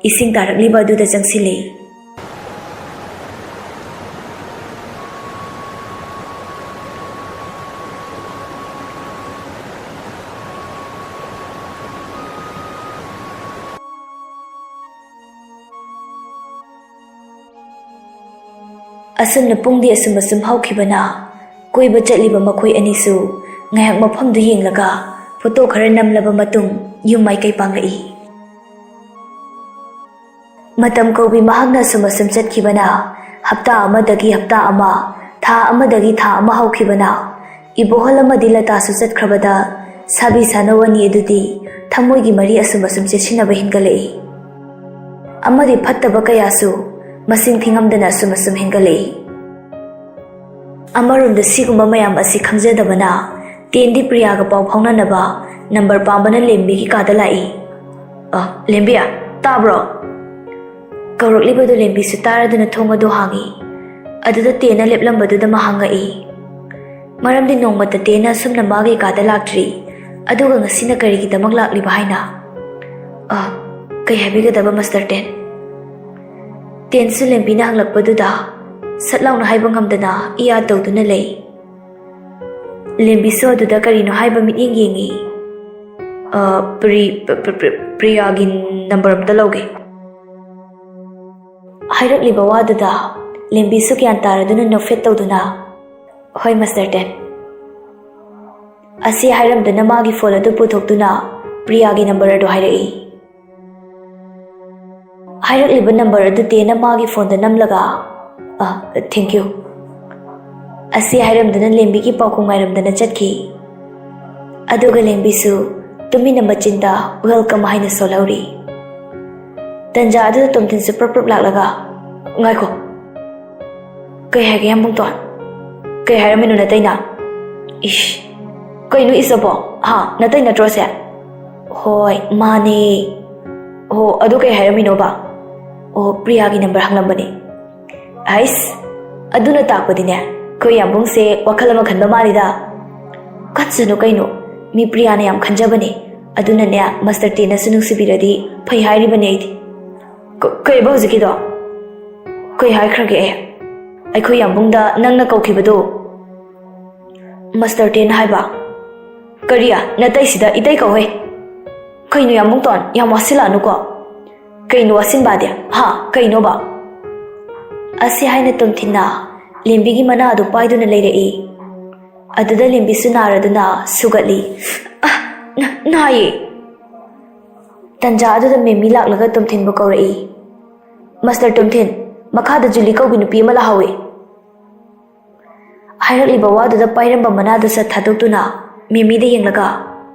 ꯏꯁꯤꯡ ꯇꯥꯔꯛꯂꯤꯕ ꯑꯗꯨꯗ ꯆꯪꯁꯤꯜꯂꯤ꯫ ꯑꯁꯨꯝꯅ ꯄꯨꯡꯗꯤ ꯑꯁꯨꯝ ꯑꯁꯨꯝ ꯍꯧꯈꯤꯕꯅ ꯀꯣꯏꯕ ꯆꯠꯂꯤꯕ ꯃꯈꯣꯏ ꯑꯅꯤꯁꯨ ꯉꯥꯏꯍꯥꯛ ꯃꯐꯝꯗꯨ ꯌꯦꯡꯂꯒ ꯐꯣꯇꯣ ꯈꯔ ꯅꯝꯂꯕ ꯃꯇꯨꯡ ꯌꯨꯝ ꯃꯥꯏꯀꯩ ꯄꯥꯡꯂꯛꯏ꯫ ꯃꯇꯝ ꯀꯧꯕꯤ ꯃꯍꯥꯛꯅ ꯑꯁꯨꯝ ꯑꯁꯨꯝ ꯆꯠꯈꯤꯕꯅ ꯍꯞꯇꯥ ꯑꯃꯗꯒꯤ ꯍꯞꯇꯥ ꯑꯃ, ꯊꯥ ꯑꯃꯗꯒꯤ ꯊꯥ ꯑꯃ ꯍꯧꯈꯤꯕꯅ ꯏꯕꯣꯍꯜ ꯑꯃꯗꯤ ꯂꯇꯥꯁꯨ ꯆꯠꯈ꯭ꯔꯕꯗ ꯁꯥꯕꯤ ꯁꯥꯅꯧ ꯑꯅꯤ ꯑꯗꯨꯗꯤ ꯊꯃꯣꯏꯒꯤ ꯃꯔꯤ ꯑꯁꯨꯝ ꯑꯁꯨꯝ ꯆꯦꯠꯁꯤꯟꯅꯕ ꯍꯦꯟꯒꯠꯂꯛꯏ꯫ ꯑꯃꯗꯤ ꯐꯠꯇꯕ ꯀꯌꯥꯁꯨ ꯃꯁꯤꯡ ꯊꯤꯉꯝꯗꯅ ꯑꯁꯨꯝ ꯑꯁꯨꯝ ꯍꯦꯟꯒꯠꯂꯛꯏ꯫ ꯑꯃꯔꯣꯝꯗ ꯁꯤꯒꯨꯝꯕ ꯃꯌꯥꯝ ꯑꯁꯤ ꯈꯪꯖꯗꯕꯅ ꯇꯦꯟꯗꯤ ꯄ꯭ꯔꯤꯌꯥꯒ ꯄꯥꯎ ꯐꯥꯎꯅꯅꯕ ꯅꯝꯕꯔ ꯄꯥꯝꯕꯅ ꯂꯦꯝꯕꯤꯒꯤ ꯀꯥꯗ ꯂꯥꯛꯏ꯫ "ꯑ, ꯂꯦꯝꯕꯤ, ꯇꯥꯕ꯭ꯔꯣ?" ꯀꯧꯔꯛꯂꯤꯕꯗꯨ ꯂꯦꯝꯕꯤꯁꯨ ꯇꯥꯔꯗꯨꯅ ꯊꯣꯡ ꯑꯗꯨ ꯍꯥꯡꯏ꯫ ꯑꯗꯨꯗ ꯇꯦꯟꯅ ꯂꯦꯞꯂꯝꯕꯗꯨꯗ ꯃꯍꯥꯛ ꯉꯛꯏ꯫ ꯃꯔꯝꯗꯤ ꯅꯣꯡꯃꯇ ꯇꯦꯟꯅ ꯑꯁꯨꯝꯅ ꯃꯥꯒꯤ ꯀꯥꯗ ꯂꯥꯛꯇ꯭ꯔꯤ꯫ ꯑꯗꯨꯒ ꯉꯁꯤꯅ ꯀꯔꯤꯒꯤꯗꯃꯛ ꯂꯥꯛꯂꯤꯕ ꯍꯥꯏꯅ? "ꯑ, ꯀꯩ ꯍꯥꯏꯕꯤꯒꯗꯕ, ꯃꯁꯇꯔ ꯇꯦꯟ?" ꯇꯦꯟꯁꯨ ꯂꯦꯝꯕꯤꯅ ꯍꯪꯂꯛꯄꯗꯨꯗ ꯁꯠ ꯂꯥꯎꯅ ꯍꯥꯏꯕ ꯉꯝꯗꯅ ꯏꯌꯥ ꯇꯧꯗꯨꯅ ꯂꯩ꯫ ꯂꯦꯝꯕꯤꯁꯨ ꯑꯗꯨꯗ ꯀꯔꯤꯅꯣ ꯍꯥꯏꯕ ꯃꯤꯠꯌꯦꯡ ꯌꯦꯡꯏ꯫ "ꯑ, ꯄ꯭ꯔꯤ-, ꯄ-, ꯄ-, ꯄ-, ꯄ꯭ꯔꯤꯌꯥꯒꯤ ꯅꯝꯕꯔ ꯑꯝꯇ ꯂꯧꯒꯦ꯫" ꯍꯥꯏꯔꯛꯂꯤꯕ ꯋꯥꯗꯨꯗ ꯂꯦꯝꯕꯤꯁꯨ ꯒ꯭ꯌꯥꯟ ꯇꯥꯔꯗꯨꯅ ꯅꯣꯛꯐꯦꯠ ꯇꯧꯗꯨꯅ, "ꯍꯣꯏ, ꯃꯁꯇꯔ ꯇꯦꯟ꯫" ꯑꯁꯤ ꯍꯥꯏꯔꯝꯗꯨꯅ ꯃꯥꯒꯤ ꯐꯣꯟ ꯑꯗꯨ ꯄꯨꯊꯣꯛꯇꯨꯅ ꯄ꯭ꯔꯤꯌꯥꯒꯤ ꯅꯝꯕꯔ ꯑꯗꯨ ꯍꯥꯏꯔꯛꯏ꯫ ꯍꯥꯏꯔꯛꯂꯤꯕ ꯅꯝꯕꯔ ꯑꯗꯨ ꯇꯦꯟꯅ ꯃꯥꯒꯤ ꯐꯣꯟꯗ ꯅꯝꯂꯒ, ꯑ, thank you꯫ ꯑꯁꯤ ꯍꯥꯏꯔꯝꯗꯨꯅ ꯂꯦꯝꯕꯤꯒꯤ ꯄꯥꯎꯈꯨꯝ ꯉꯥꯏꯔꯝꯗꯅ ꯆꯠꯈꯤ꯫ ꯑꯗꯨꯒ ꯂꯦꯝꯕꯤꯁꯨ ꯇꯨꯃꯤꯟꯅ ꯃꯆꯤꯟꯗ welcome ꯍꯥꯏꯅ ꯁꯣꯜꯍꯧꯔꯤ꯫ ꯇꯟꯖꯥ ꯑꯗꯨꯗ ꯇꯣꯝꯊꯤꯟꯁꯨ ꯄ꯭ꯔꯞ ꯄ꯭ꯔꯞ ꯂꯥꯛꯂꯒ, "ꯉꯥꯏꯈꯣ, ꯀꯩ ꯍꯥꯏꯒꯦ ꯌꯥꯝꯕꯨꯡꯇꯣꯟ? ꯀꯩ ꯍꯥꯏꯔꯝꯃꯤꯅꯣ ꯅꯇꯩꯅ?" "ꯏꯁ, ꯀꯩꯅꯣ ꯏꯁ ꯑꯕꯣ? ꯍꯥ, ꯅꯇꯩ ꯅꯠꯇ꯭ꯔꯣ ꯁꯦ?" "ꯍꯣꯏ, ꯃꯥꯅꯦ꯫" "ꯑꯣ, ꯑꯗꯨ ꯀꯩ ꯍꯥꯏꯔꯝꯃꯤꯅꯣꯕ?" "ꯑꯣ, ꯄ꯭ꯔꯤꯌꯥꯒꯤ ꯅꯝꯕꯔ ꯍꯪꯂꯝꯕꯅꯦ꯫" "ꯍꯩꯁ, ꯑꯗꯨꯅ ꯇꯥꯛꯄꯗꯤꯅꯦ, ꯑꯩꯈꯣꯏ ꯌꯥꯝꯕꯨꯡꯁꯦ ꯋꯥꯈꯜ ꯑꯃ ꯈꯟꯕ ꯃꯥꯜꯂꯤꯗ꯫" "ꯈꯟꯁꯅꯨ ꯀꯩꯅꯣ, ꯃꯤ ꯄ꯭ꯔꯤꯌꯥꯅ ꯌꯥꯝ ꯈꯟꯖꯕꯅꯦ꯫ ꯑꯗꯨꯅꯅꯦ, ꯃꯁꯇꯔ ꯇꯦꯟꯅꯁꯨ ꯅꯨꯡꯁꯤꯕꯤꯔꯗꯤ ꯐꯩ ꯍꯥꯏꯔꯤꯕꯅꯦ ꯑꯩꯗꯤ꯫" "ꯀ-, ꯀꯩꯕ ꯍꯧꯖꯤꯛꯀꯤꯗꯣ? ꯀꯩ ꯍꯥꯏꯈ꯭ꯔꯒꯦ ꯑꯩ? ꯑꯩꯈꯣꯏ ꯌꯥꯝꯕꯨꯡꯗ ꯅꯪꯅ ꯀꯧꯈꯤꯕꯗꯣ?" "ꯃꯁꯇꯔ ꯇꯦꯟ ꯍꯥꯏꯕ?" "ꯀꯔꯤ? ꯅꯇꯩꯁꯤꯗ ꯏꯇꯩ ꯀꯧꯍꯦ꯫" "ꯀꯩꯅꯣ ꯌꯥꯝꯕꯨꯡꯇꯣꯟ, ꯌꯥꯝ ꯋꯥꯁꯤꯜꯂꯛꯑꯅꯨꯀꯣ꯫" "ꯀꯩꯅꯣ ꯋꯥꯁꯤꯟꯕꯗꯤ? ꯍꯥ, ꯀꯩꯅꯣꯕ?" ꯑꯁꯤ ꯍꯥꯏꯅ ꯇꯣꯝꯊꯤꯟꯅ ꯂꯦꯝꯕꯤꯒꯤ ꯃꯅꯥ ꯑꯗꯨ ꯄꯥꯏꯗꯨꯅ ꯂꯩꯔꯛꯏ꯫ ꯑꯗꯨꯗ ꯂꯦꯝꯕꯤꯁꯨ ꯅꯥꯔꯗꯨꯅ ꯁꯨꯒꯠꯂꯤ꯫ "ꯑ, ꯅ-, ꯅꯥꯏꯌꯦ!" ꯇꯟꯖꯥ ꯑꯗꯨꯗ ꯃꯦꯃꯤ ꯂꯥꯛꯂꯒ ꯇꯣꯝꯊꯤꯟꯕꯨ ꯀꯧꯔꯛꯏ꯫ "ꯃꯁꯇꯔ ꯇꯣꯝꯊꯤꯟ, ꯃꯈꯥꯗ ꯖꯨꯂꯤ ꯀꯧꯕꯤ ꯅꯨꯄꯤ ꯑꯃ ꯂꯥꯛꯍꯧꯏ꯫" ꯍꯥꯏꯔꯛꯂꯤꯕ ꯋꯥꯗꯨꯗ ꯄꯥꯏꯔꯝꯕ ꯃꯅꯥꯗꯨ ꯁꯠ ꯊꯥꯗꯣꯛꯇꯨꯅ ꯃꯦꯃꯤꯗ ꯌꯦꯡꯂꯒ,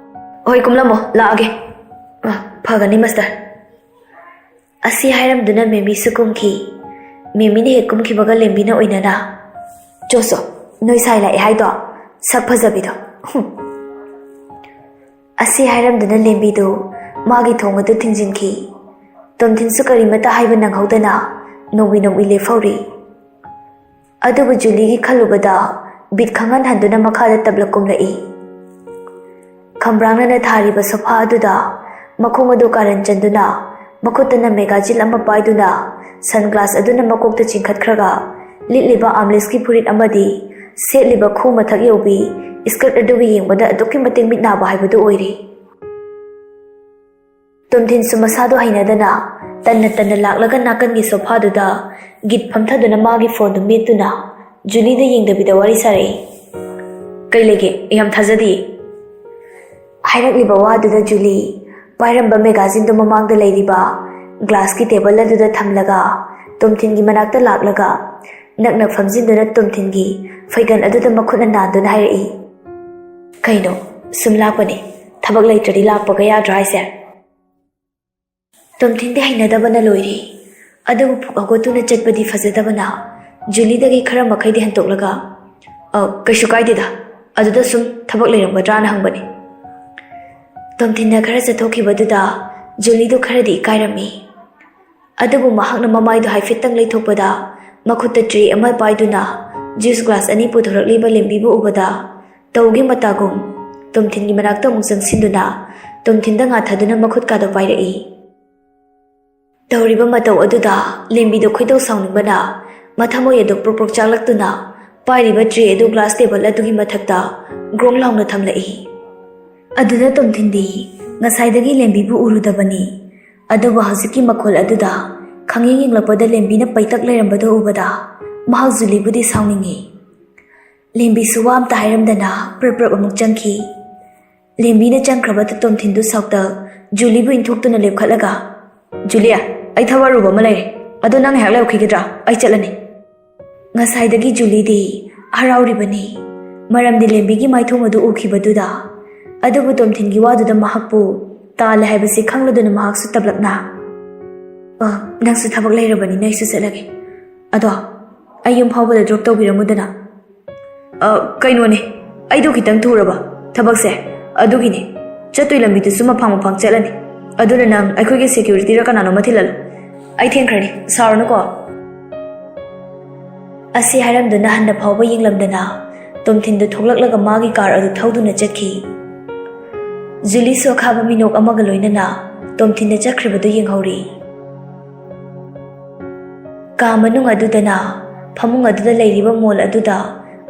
"ꯍꯣꯏ, ꯀꯨꯝꯂꯝꯃꯣ, ꯂꯥꯛꯑꯒꯦ꯫" "ꯑ, ꯐꯒꯅꯤ ꯃꯁꯇꯔ꯫" ꯑꯁꯤ ꯍꯥꯏꯔꯝꯗꯨꯅ ꯃꯦꯃꯤꯁꯨ ꯀꯨꯝꯈꯤ꯫ ꯃꯦꯃꯤꯅ ꯍꯦꯛ ꯀꯨꯝꯈꯤꯕꯒ ꯂꯦꯝꯕꯤꯅ ꯑꯣꯏꯅꯅ, "ꯆꯣ ꯆꯣ, ꯅꯣꯏ ꯁꯥꯏ ꯂꯥꯛꯑꯦ ꯍꯥꯏꯗꯣ, ꯁꯛ ꯐꯖꯕꯤꯗꯣ꯫ ꯍꯨꯝ꯫" ꯑꯁꯤ ꯍꯥꯏꯔꯝꯗꯨꯅ ꯂꯦꯝꯕꯤꯗꯨ ꯃꯥꯒꯤ ꯊꯣꯡ ꯑꯗꯨ ꯊꯤꯡꯖꯤꯟꯈꯤ꯫ ꯇꯣꯝꯊꯤꯟꯁꯨ ꯀꯔꯤꯃꯠꯇ ꯍꯥꯏꯕ ꯅꯪꯍꯧꯗꯅ ꯅꯣꯡꯃꯤ ꯅꯣꯡꯃꯤ ꯂꯦꯞꯍꯧꯔꯤ꯫ ꯑꯗꯨꯕꯨ ꯖꯨꯂꯤꯒꯤ ꯈꯜꯂꯨꯕꯗ ꯕꯤꯠ ꯈꯪꯍꯟꯍꯟꯗꯨꯅ ꯃꯈꯥꯗ ꯇꯞꯂ ꯀꯨꯝꯂꯛꯏ꯫ ꯈꯝꯕ꯭ꯔꯥꯡꯅꯅ ꯊꯥꯔꯤꯕ ꯁꯣꯐꯥ ꯑꯗꯨꯗ ꯃꯈꯣꯡ ꯑꯗꯨ ꯀꯥꯔꯟ ꯆꯟꯗꯨꯅ, ꯃꯈꯨꯠꯇꯅ ꯃꯦꯒꯥꯖꯤꯟ ꯑꯃ ꯄꯥꯏꯗꯨꯅ, ꯁꯟ ꯒ꯭ꯂꯥꯁ ꯑꯗꯨꯅ ꯃꯀꯣꯛꯇ ꯆꯤꯡꯈꯠꯈ꯭ꯔꯒ, ꯂꯤꯠꯂꯤꯕ ꯑꯥꯝꯂꯦꯁꯀꯤ ꯐꯨꯔꯤꯠ ꯑꯃꯗꯤ ꯁꯦꯠꯂꯤꯕ ꯈꯨ ꯃꯊꯛ ꯌꯧꯕꯤ ꯏꯁꯀꯔꯠ ꯑꯗꯨꯒ ꯌꯦꯡꯕꯗ ꯑꯗꯨꯛꯀꯤ ꯃꯇꯤꯛ ꯃꯤꯠ ꯅꯥꯕ ꯍꯥꯏꯕꯗꯨ ꯑꯣꯏꯔꯤ꯫ ꯇꯣꯝꯊꯤꯟꯁꯨ ꯃꯁꯥꯗꯨ ꯍꯩꯅꯗꯅ ꯇꯟꯅ ꯇꯟꯅ ꯂꯥꯛꯂꯒ ꯅꯥꯀꯟꯒꯤ ꯁꯣꯐꯥꯗꯨꯗ ꯒꯤꯠ ꯐꯝꯊꯗꯨꯅ ꯃꯥꯒꯤ ꯐꯣꯟꯗꯨ ꯃꯦꯠꯇꯨꯅ ꯖꯨꯂꯤꯗ ꯌꯦꯡꯗꯕꯤꯗ ꯋꯥꯔꯤ ꯁꯥꯔꯛꯏ꯫ "ꯀꯩ ꯂꯩꯒꯦ? ꯌꯥꯝ ꯊꯥꯖꯗꯤꯌꯦ꯫" ꯍꯥꯏꯔꯛꯂꯤꯕ ꯋꯥꯗꯨꯗ ꯖꯨꯂꯤ ꯄꯥꯏꯔꯝꯕ ꯃꯦꯒꯥꯖꯤꯟꯗꯨ ꯃꯃꯥꯡꯗ ꯂꯩꯔꯤꯕ ꯒ꯭ꯂꯥꯁꯀꯤ ꯇꯦꯕꯜ ꯑꯗꯨꯗ ꯊꯝꯂꯒ ꯇꯣꯝꯊꯤꯟꯒꯤ ꯃꯅꯥꯛꯇ ꯂꯥꯛꯂꯒ, ꯅꯛꯅ ꯐꯝꯖꯤꯟꯗꯨꯅ ꯇꯣꯝꯊꯤꯟꯒꯤ ꯐꯩꯒꯟ ꯑꯗꯨꯗ ꯃꯈꯨꯠꯅ ꯅꯥꯟꯗꯨꯅ ꯍꯥꯏꯔꯛꯏ꯫ "ꯀꯩꯅꯣ, ꯁꯨꯝ ꯂꯥꯛꯄꯅꯦ, ꯊꯕꯛ ꯂꯩꯇ꯭ꯔꯗꯤ ꯂꯥꯛꯄꯒ ꯌꯥꯗ꯭ꯔꯣ ꯍꯥꯏꯁꯦ?" ꯇꯣꯝꯊꯤꯟꯗꯤ ꯍꯩꯅꯗꯕꯅ ꯂꯣꯏꯔꯦ꯫ ꯑꯗꯨꯕꯨ ꯐꯨꯛ ꯍꯧꯒꯠꯇꯨꯅ ꯆꯠꯄꯗꯤ ꯐꯖꯗꯕꯅ ꯖꯨꯂꯤꯗꯒꯤ ꯈꯔ ꯃꯈꯩꯗꯤ ꯍꯟꯇꯣꯛꯂꯒ, "ꯑ, ꯀꯩꯁꯨ ꯀꯥꯏꯗꯦꯗ, ꯑꯗꯨꯗ ꯁꯨꯝ ꯊꯕꯛ ꯂꯩꯔꯝꯒꯗ꯭ꯔꯥꯅ ꯍꯪꯕꯅꯤ"꯫ ꯇꯣꯝꯊꯤꯟꯅ ꯈꯔ ꯆꯠꯊꯣꯛꯈꯤꯕꯗꯨꯗ ꯖꯨꯂꯤꯗꯨ ꯈꯔꯗꯤ ꯏꯀꯥꯏꯔꯝꯃꯤ꯫ ꯑꯗꯨꯕꯨ ꯃꯍꯥꯛꯅ ꯃꯃꯥꯏꯗꯨ ꯍꯥꯏꯐꯦꯠꯇꯪ ꯂꯩꯊꯣꯛꯄꯗ ꯃꯈꯨꯠꯇ ꯇ꯭ꯔꯦ ꯑꯃ ꯄꯥꯏꯗꯨꯅ ꯖꯨꯁ ꯒ꯭ꯂꯥꯁ ꯑꯅꯤ ꯄꯨꯊꯣꯔꯛꯂꯤꯕ ꯂꯦꯝꯕꯤꯕꯨ ꯎꯕꯗ ꯇꯧꯒꯤ ꯃꯇꯥꯒꯨꯝ ꯇꯣꯝꯊꯤꯟꯒꯤ ꯃꯅꯥꯛꯇ ꯑꯃꯨꯛ ꯆꯪꯁꯤꯟꯗꯨꯅ ꯇꯣꯝꯊꯤꯟꯗ ꯉꯥꯊꯗꯨꯅ ꯃꯈꯨꯠ ꯀꯥꯗꯣ ꯄꯥꯏꯔꯛꯏ꯫ ꯇꯧꯔꯤꯕ ꯃꯇꯧ ꯑꯗꯨꯗ ꯂꯦꯝꯕꯤꯗꯣ ꯈꯣꯏꯗꯧ ꯁꯥꯎꯅꯤꯡꯕꯅ ꯃꯊꯃꯣꯏ ꯑꯗꯨ ꯄ꯭ꯔꯣꯛ ꯄ꯭ꯔꯣꯛ ꯆꯥꯛꯂꯛꯇꯨꯅ ꯄꯥꯏꯔꯤꯕ ꯇ꯭ꯔꯦ ꯑꯗꯨ ꯒ꯭ꯂꯥꯁ ꯇꯦꯕꯜ ꯑꯗꯨꯒꯤ ꯃꯊꯛꯇ ꯒ꯭ꯔꯣꯡ ꯂꯥꯎꯅ ꯊꯝꯂꯛꯏ꯫ ꯑꯗꯨꯗ ꯇꯣꯝꯊꯤꯟꯗꯤ ꯉꯁꯥꯏꯗꯒꯤ ꯂꯦꯝꯕꯤꯕꯨ ꯎꯔꯨꯗꯕꯅꯤ꯫ ꯑꯗꯨꯕꯨ ꯍꯧꯖꯤꯛꯀꯤ ꯃꯈꯣꯜ ꯑꯗꯨꯗ ꯈꯪꯌꯦꯡ ꯌꯦꯡꯂꯛꯄꯗ ꯂꯦꯝꯕꯤꯅ ꯄꯩꯇꯛ ꯂꯩꯔꯝꯕꯗꯨ ꯎꯕꯗ ꯃꯍꯥꯛ ꯖꯨꯂꯤꯕꯨꯗꯤ ꯁꯥꯎꯅꯤꯡꯉꯤ꯫ ꯂꯦꯝꯕꯤꯁꯨ ꯋꯥ ꯑꯝꯇ ꯍꯥꯏꯔꯝꯗꯅ ꯄ꯭ꯔꯞ ꯄ꯭ꯔꯞ ꯑꯃꯨꯛ ꯆꯪꯈꯤ꯫ ꯂꯦꯝꯕꯤꯅ ꯆꯪꯈ꯭ꯔꯕꯗ ꯇꯣꯝꯊꯤꯟꯗꯨ ꯁꯥꯎꯇ ꯖꯨꯂꯤꯕꯨ ꯏꯟꯊꯣꯛꯇꯨꯅ ꯂꯦꯞꯈꯠꯂꯒ, "ꯖꯨꯂꯤꯌꯥ, ꯑꯩ ꯊꯕꯛ ꯑꯔꯨꯕ ꯑꯃ ꯂꯩꯔꯦ, ꯑꯗꯣ ꯅꯪ ꯉꯥꯏꯍꯥꯛ ꯂꯩꯔꯛꯈꯤꯒꯗ꯭ꯔꯥ? ꯑꯩ ꯆꯠꯂꯅꯤ"꯫ ꯉꯁꯥꯏꯗꯒꯤ ꯖꯨꯂꯤꯗꯤ ꯍꯔꯥꯎꯔꯤꯕꯅꯤ, ꯃꯔꯝꯗꯤ ꯂꯦꯝꯕꯤꯒꯤ ꯃꯥꯏꯊꯣꯡ ꯑꯗꯨ ꯎꯈꯤꯕꯗꯨꯗ꯫ ꯑꯗꯨꯕꯨ ꯇꯣꯝꯊꯤꯟꯒꯤ ꯋꯥꯗꯨꯗ ꯃꯍꯥꯛꯄꯨ ꯇꯥꯜꯂꯦ ꯍꯥꯏꯕꯁꯤ ꯈꯪꯂꯗꯨꯅ ꯃꯍꯥꯛꯁꯨ ꯇꯞꯂꯞꯅ, "ꯑ, ꯅꯪꯁꯨ ꯊꯕꯛ ꯂꯩꯔꯕꯅꯤꯅ ꯑꯩꯁꯨ ꯆꯠꯂꯒꯦ꯫ ꯑꯗꯣ ꯑꯩ ꯌꯨꯝ ꯐꯥꯎꯕꯗ ꯗ꯭ꯔꯣꯞ ꯇꯧꯕꯤꯔꯝꯃꯨꯗꯅ"꯫ "ꯑ, ꯀꯩꯅꯣꯅꯦ, ꯑꯩꯗꯣ ꯈꯤꯇꯪ ꯊꯨꯔꯕ ꯊꯕꯛꯁꯦ, ꯑꯗꯨꯒꯤꯅꯦ꯫ ꯆꯠꯇꯣꯏ ꯂꯝꯕꯤꯗꯨꯁꯨ ꯃꯐꯥꯡ ꯃꯐꯥꯡ ꯆꯠꯂꯅꯤ꯫ ꯑꯗꯨꯅ ꯅꯪ ꯑꯩꯈꯣꯏꯒꯤ ꯁꯦꯀ꯭ꯌꯨꯔꯤꯇꯤꯔ ꯀꯅꯥꯅꯣꯝꯃ ꯊꯤꯜꯍꯜꯂꯨ꯫ ꯑꯩ ꯊꯦꯡꯈ꯭ꯔꯅꯤ, ꯁꯥꯎꯔꯅꯨꯀꯣ"꯫ ꯑꯁꯤ ꯍꯥꯏꯔꯝꯗꯨꯅ ꯍꯟꯅ ꯐꯥꯎꯕ ꯌꯦꯡꯂꯝꯗꯅ ꯇꯣꯝꯊꯤꯟꯗꯨ ꯊꯣꯛꯂꯛꯂꯒ ꯃꯥꯒꯤ ꯀꯥꯔ ꯑꯗꯨ ꯊꯧꯗꯨꯅ ꯆꯠꯈꯤ꯫ ꯖꯨꯂꯤꯁꯨ ꯑꯈꯥꯕ ꯃꯤꯅꯣꯛ ꯑꯃꯒ ꯂꯣꯏꯅꯅ ꯇꯣꯝꯊꯤꯟꯅ ꯆꯠꯈ꯭ꯔꯤꯕꯗꯨ ꯌꯦꯡꯍꯧꯔꯤ꯫ ꯀꯥ ꯃꯅꯨꯡ ꯑꯗꯨꯗꯅ ꯐꯃꯨꯡ ꯑꯗꯨꯗ ꯂꯩꯔꯤꯕ ꯃꯣꯜ ꯑꯗꯨꯗ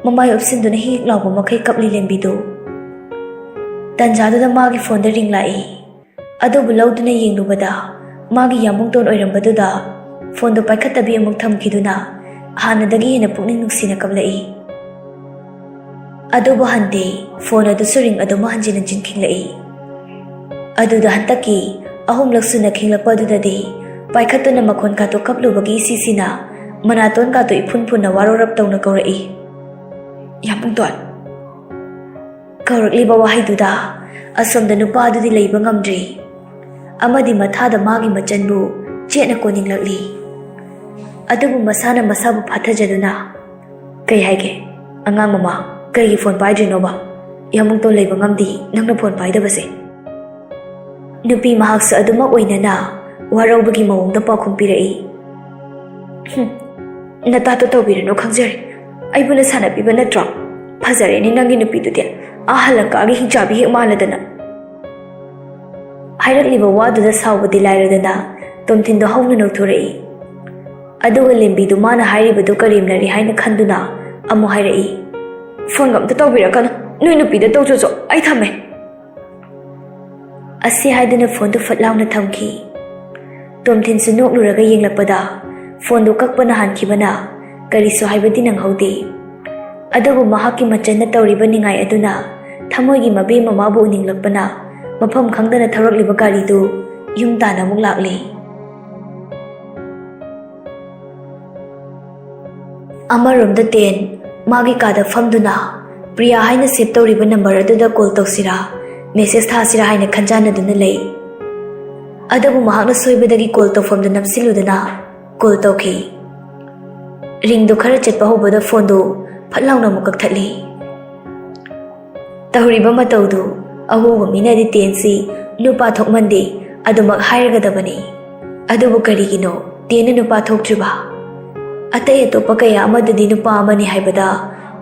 ꯃꯃꯥꯏ ꯎꯞꯁꯤꯟꯗꯨꯅ ꯍꯤꯛ ꯂꯥꯎꯕ ꯃꯈꯩ ꯀꯞꯂꯤ ꯂꯦꯝꯕꯤꯗꯨ꯫ ꯇꯟꯖꯥꯗꯨꯗ ꯃꯥꯒꯤ ꯐꯣꯟꯗ ꯔꯤꯡ ꯂꯥꯛꯏ꯫ ꯑꯗꯨꯕꯨ ꯂꯧꯗꯨꯅ ꯌꯦꯡꯂꯨꯕꯗ ꯃꯥꯒꯤ ꯌꯥꯝꯕꯨꯡꯇꯣꯟ ꯑꯣꯏꯔꯝꯕꯗꯨꯗ ꯐꯣꯟꯗꯨ ꯄꯥꯏꯈꯠꯇꯕꯤ ꯑꯃꯨꯛ ꯊꯝꯈꯤꯗꯨꯅ ꯍꯥꯟꯅꯗꯒꯤ ꯍꯦꯟꯅ ꯄꯨꯛꯅꯤꯡ ꯅꯨꯡꯁꯤꯅ ꯀꯞꯂꯛꯏ꯫ ꯑꯗꯨꯕꯨ ꯍꯟꯗꯦ, ꯐꯣꯟ ꯑꯗꯨꯁꯨ ꯔꯤꯡ ꯑꯗꯨꯃꯛ ꯍꯟꯖꯤꯟ ꯍꯟꯖꯤꯟ ꯈꯤꯡꯂꯛꯏ꯫ ꯑꯗꯨꯗ ꯍꯟꯗꯛꯀꯤ ꯑꯍꯨꯝꯂꯛ ꯁꯨꯅ ꯈꯤꯡꯂꯛꯄ ꯑꯗꯨꯗꯗꯤ ꯄꯥꯏꯈꯠꯇꯨꯅ ꯃꯈꯣꯟ ꯀꯥꯇꯣꯛ ꯀꯞꯂꯨꯕꯒꯤ ꯏꯁꯤꯁꯤꯅ ꯃꯅꯥꯇꯣꯟꯒꯥꯗꯨ ꯏꯐꯨꯟ ꯐꯨꯟꯅ ꯋꯥꯔꯧꯔꯞ ꯇꯧꯅ ꯀꯧꯔꯛꯏ꯫ "ꯌꯥꯝꯕꯨꯡꯇꯣꯟ!" ꯀꯧꯔꯛꯂꯤꯕ ꯋꯥꯍꯩꯗꯨꯗ ꯑꯁꯣꯝꯗ ꯅꯨꯄꯥꯗꯨꯗꯤ ꯂꯩꯕ ꯉꯝꯗ꯭ꯔꯤ꯫ ꯑꯃꯗꯤ ꯃꯊꯥꯗ ꯃꯥꯒꯤ ꯃꯆꯟꯕꯨ ꯆꯦꯠꯅ ꯀꯣꯟꯅꯤꯡꯂꯛꯂꯤ꯫ ꯑꯗꯨꯕꯨ ꯃꯁꯥꯅ ꯃꯁꯥꯕꯨ ꯐꯥꯊꯖꯗꯨꯅ, "ꯀꯩ ꯍꯥꯏꯒꯦ? ꯑꯉꯥꯡ ꯃꯃꯥ, ꯀꯩꯒꯤ ꯐꯣꯟ ꯄꯥꯏꯗ꯭ꯔꯤꯅꯣꯕ? ꯌꯥꯝꯕꯨꯡꯇꯣꯟ ꯂꯩꯕ ꯉꯝꯗꯤ ꯅꯪꯅ ꯐꯣꯟ ꯄꯥꯏꯗꯕꯁꯦ?" ꯅꯨꯄꯤ ꯃꯍꯥꯛꯁꯨ ꯑꯗꯨꯃꯛ ꯑꯣꯏꯅꯅ ꯋꯥꯔꯧꯕꯒꯤ ꯃꯑꯣꯡꯗ ꯄꯥꯎꯈꯨꯝ ꯄꯤꯔꯛꯏ꯫ "ꯍꯨꯝ, ꯅꯇꯥꯇꯣ ꯇꯧꯕꯤꯔꯅꯨ, ꯈꯪꯖꯔꯦ꯫ ꯑꯩꯕꯨ ꯅꯁꯥꯟꯅꯕꯤꯕ ꯅꯠꯇ꯭ꯔꯣ? ꯐꯖꯔꯦꯅꯦ ꯅꯪꯒꯤ ꯅꯨꯄꯤꯗꯨꯗꯤ, ꯑꯥ ꯍꯜꯂꯪꯀꯥꯒꯤ ꯍꯤꯡꯆꯥꯕꯤ ꯍꯦꯛ ꯃꯥꯜꯂꯗꯅ꯫" ꯍꯥꯏꯔꯛꯂꯤꯕ ꯋꯥꯗꯨꯗ ꯁꯥꯎꯕꯗꯤ ꯂꯥꯏꯔꯗꯅ ꯇꯣꯝꯊꯤꯟꯗꯣ ꯍꯧꯅ ꯅꯣꯛꯊꯣꯔꯛꯏ꯫ ꯑꯗꯨꯒ ꯂꯦꯝꯕꯤꯗꯨ ꯃꯥꯅ ꯍꯥꯏꯔꯤꯕꯗꯨ ꯀꯔꯦꯝꯅꯔꯤ ꯍꯥꯏꯅ ꯈꯟꯗꯨꯅ ꯑꯃꯨꯛ ꯍꯥꯏꯔꯛꯏ, "ꯐꯣꯟꯒ ꯑꯝꯇ ꯇꯧꯕꯤꯔꯛꯀꯅꯨ, ꯅꯣꯏ ꯅꯨꯄꯤꯗ ꯇꯧꯖꯁꯨ, ꯑꯩ ꯊꯝꯃꯦ꯫" ꯑꯁꯤ ꯍꯥꯏꯗꯨꯅ ꯐꯣꯟꯗꯨ ꯐꯠ ꯂꯥꯎꯅ ꯊꯝꯈꯤ꯫ ꯇꯣꯝꯊꯤꯟꯁꯨ ꯅꯣꯛꯂꯨꯔꯒ ꯌꯦꯡꯂꯛꯄꯗ ꯐꯣꯟꯗꯨ ꯀꯛꯄꯅ ꯍꯥꯟꯈꯤꯕꯅ ꯀꯔꯤꯁꯨ ꯍꯥꯏꯕꯗꯤ ꯅꯪꯍꯧꯗꯦ꯫ ꯑꯗꯨꯕꯨ ꯃꯍꯥꯛꯀꯤ ꯃꯆꯟꯅ ꯇꯧꯔꯤꯕ ꯅꯤꯡꯉꯥꯏ ꯑꯗꯨꯅ ꯊꯃꯣꯏꯒꯤ ꯃꯕꯦꯝꯃ ꯃꯥꯕꯨ ꯎꯅꯤꯡꯂꯛꯄꯅ ꯃꯐꯝ ꯈꯪꯗꯅ ꯊꯧꯔꯛꯂꯤꯕ ꯒꯥꯔꯤꯗꯨ ꯌꯨꯝ ꯇꯥꯟꯅ ꯑꯃꯨꯛ ꯂꯥꯛꯂꯤ꯫ ꯑꯃꯔꯣꯝꯗ ꯇꯦꯟ ꯃꯥꯒꯤ ꯀꯥꯗ ꯐꯝꯗꯨꯅ ꯄ꯭ꯔꯤꯌꯥ ꯍꯥꯏꯅ ꯁꯦꯚ ꯇꯧꯔꯤꯕ ꯅꯝꯕꯔ ꯑꯗꯨꯗ ꯀꯣꯜ ꯇꯧꯁꯤꯔꯥ, ꯃꯦꯁꯦꯖ ꯊꯥꯁꯤꯔꯥ ꯍꯥꯏꯅ ꯈꯟꯖꯥꯟꯅꯗꯨꯅ ꯂꯩ꯫ ꯑꯗꯨꯕꯨ ꯃꯍꯥꯛꯅ ꯁꯣꯏꯕꯗꯒꯤ ꯀꯣꯜ ꯇꯧꯐꯝꯗꯨ ꯅꯝꯁꯤꯜꯂꯨꯗꯨꯅ ꯀꯣꯜ ꯇꯧꯈꯤ꯫ ꯔꯤꯡꯗꯨ ꯈꯔ ꯆꯠꯄ ꯍꯧꯕꯗ ꯐꯣꯟꯗꯨ ꯐꯠ ꯂꯥꯎꯅ ꯑꯃꯨꯛ ꯀꯛꯊꯠꯂꯤ꯫ ꯇꯧꯔꯤꯕ ꯃꯇꯧꯗꯨ ꯑꯎꯕ ꯃꯤꯅꯗꯤ ꯇꯦꯟꯁꯤ ꯅꯨꯄꯥ ꯊꯣꯛꯃꯟꯗꯦ ꯑꯗꯨꯃꯛ ꯍꯥꯏꯔꯒꯗꯕꯅꯤ꯫ ꯑꯗꯨꯕꯨ ꯀꯔꯤꯒꯤꯅꯣ ꯇꯦꯟꯅ ꯅꯨꯄꯥ ꯊꯣꯛꯇ꯭ꯔꯤꯕ? ꯑꯇꯩ ꯑꯇꯣꯞꯄ ꯀꯌꯥ ꯑꯃꯗꯗꯤ ꯅꯨꯄꯥ ꯑꯃꯅꯤ ꯍꯥꯏꯕꯗ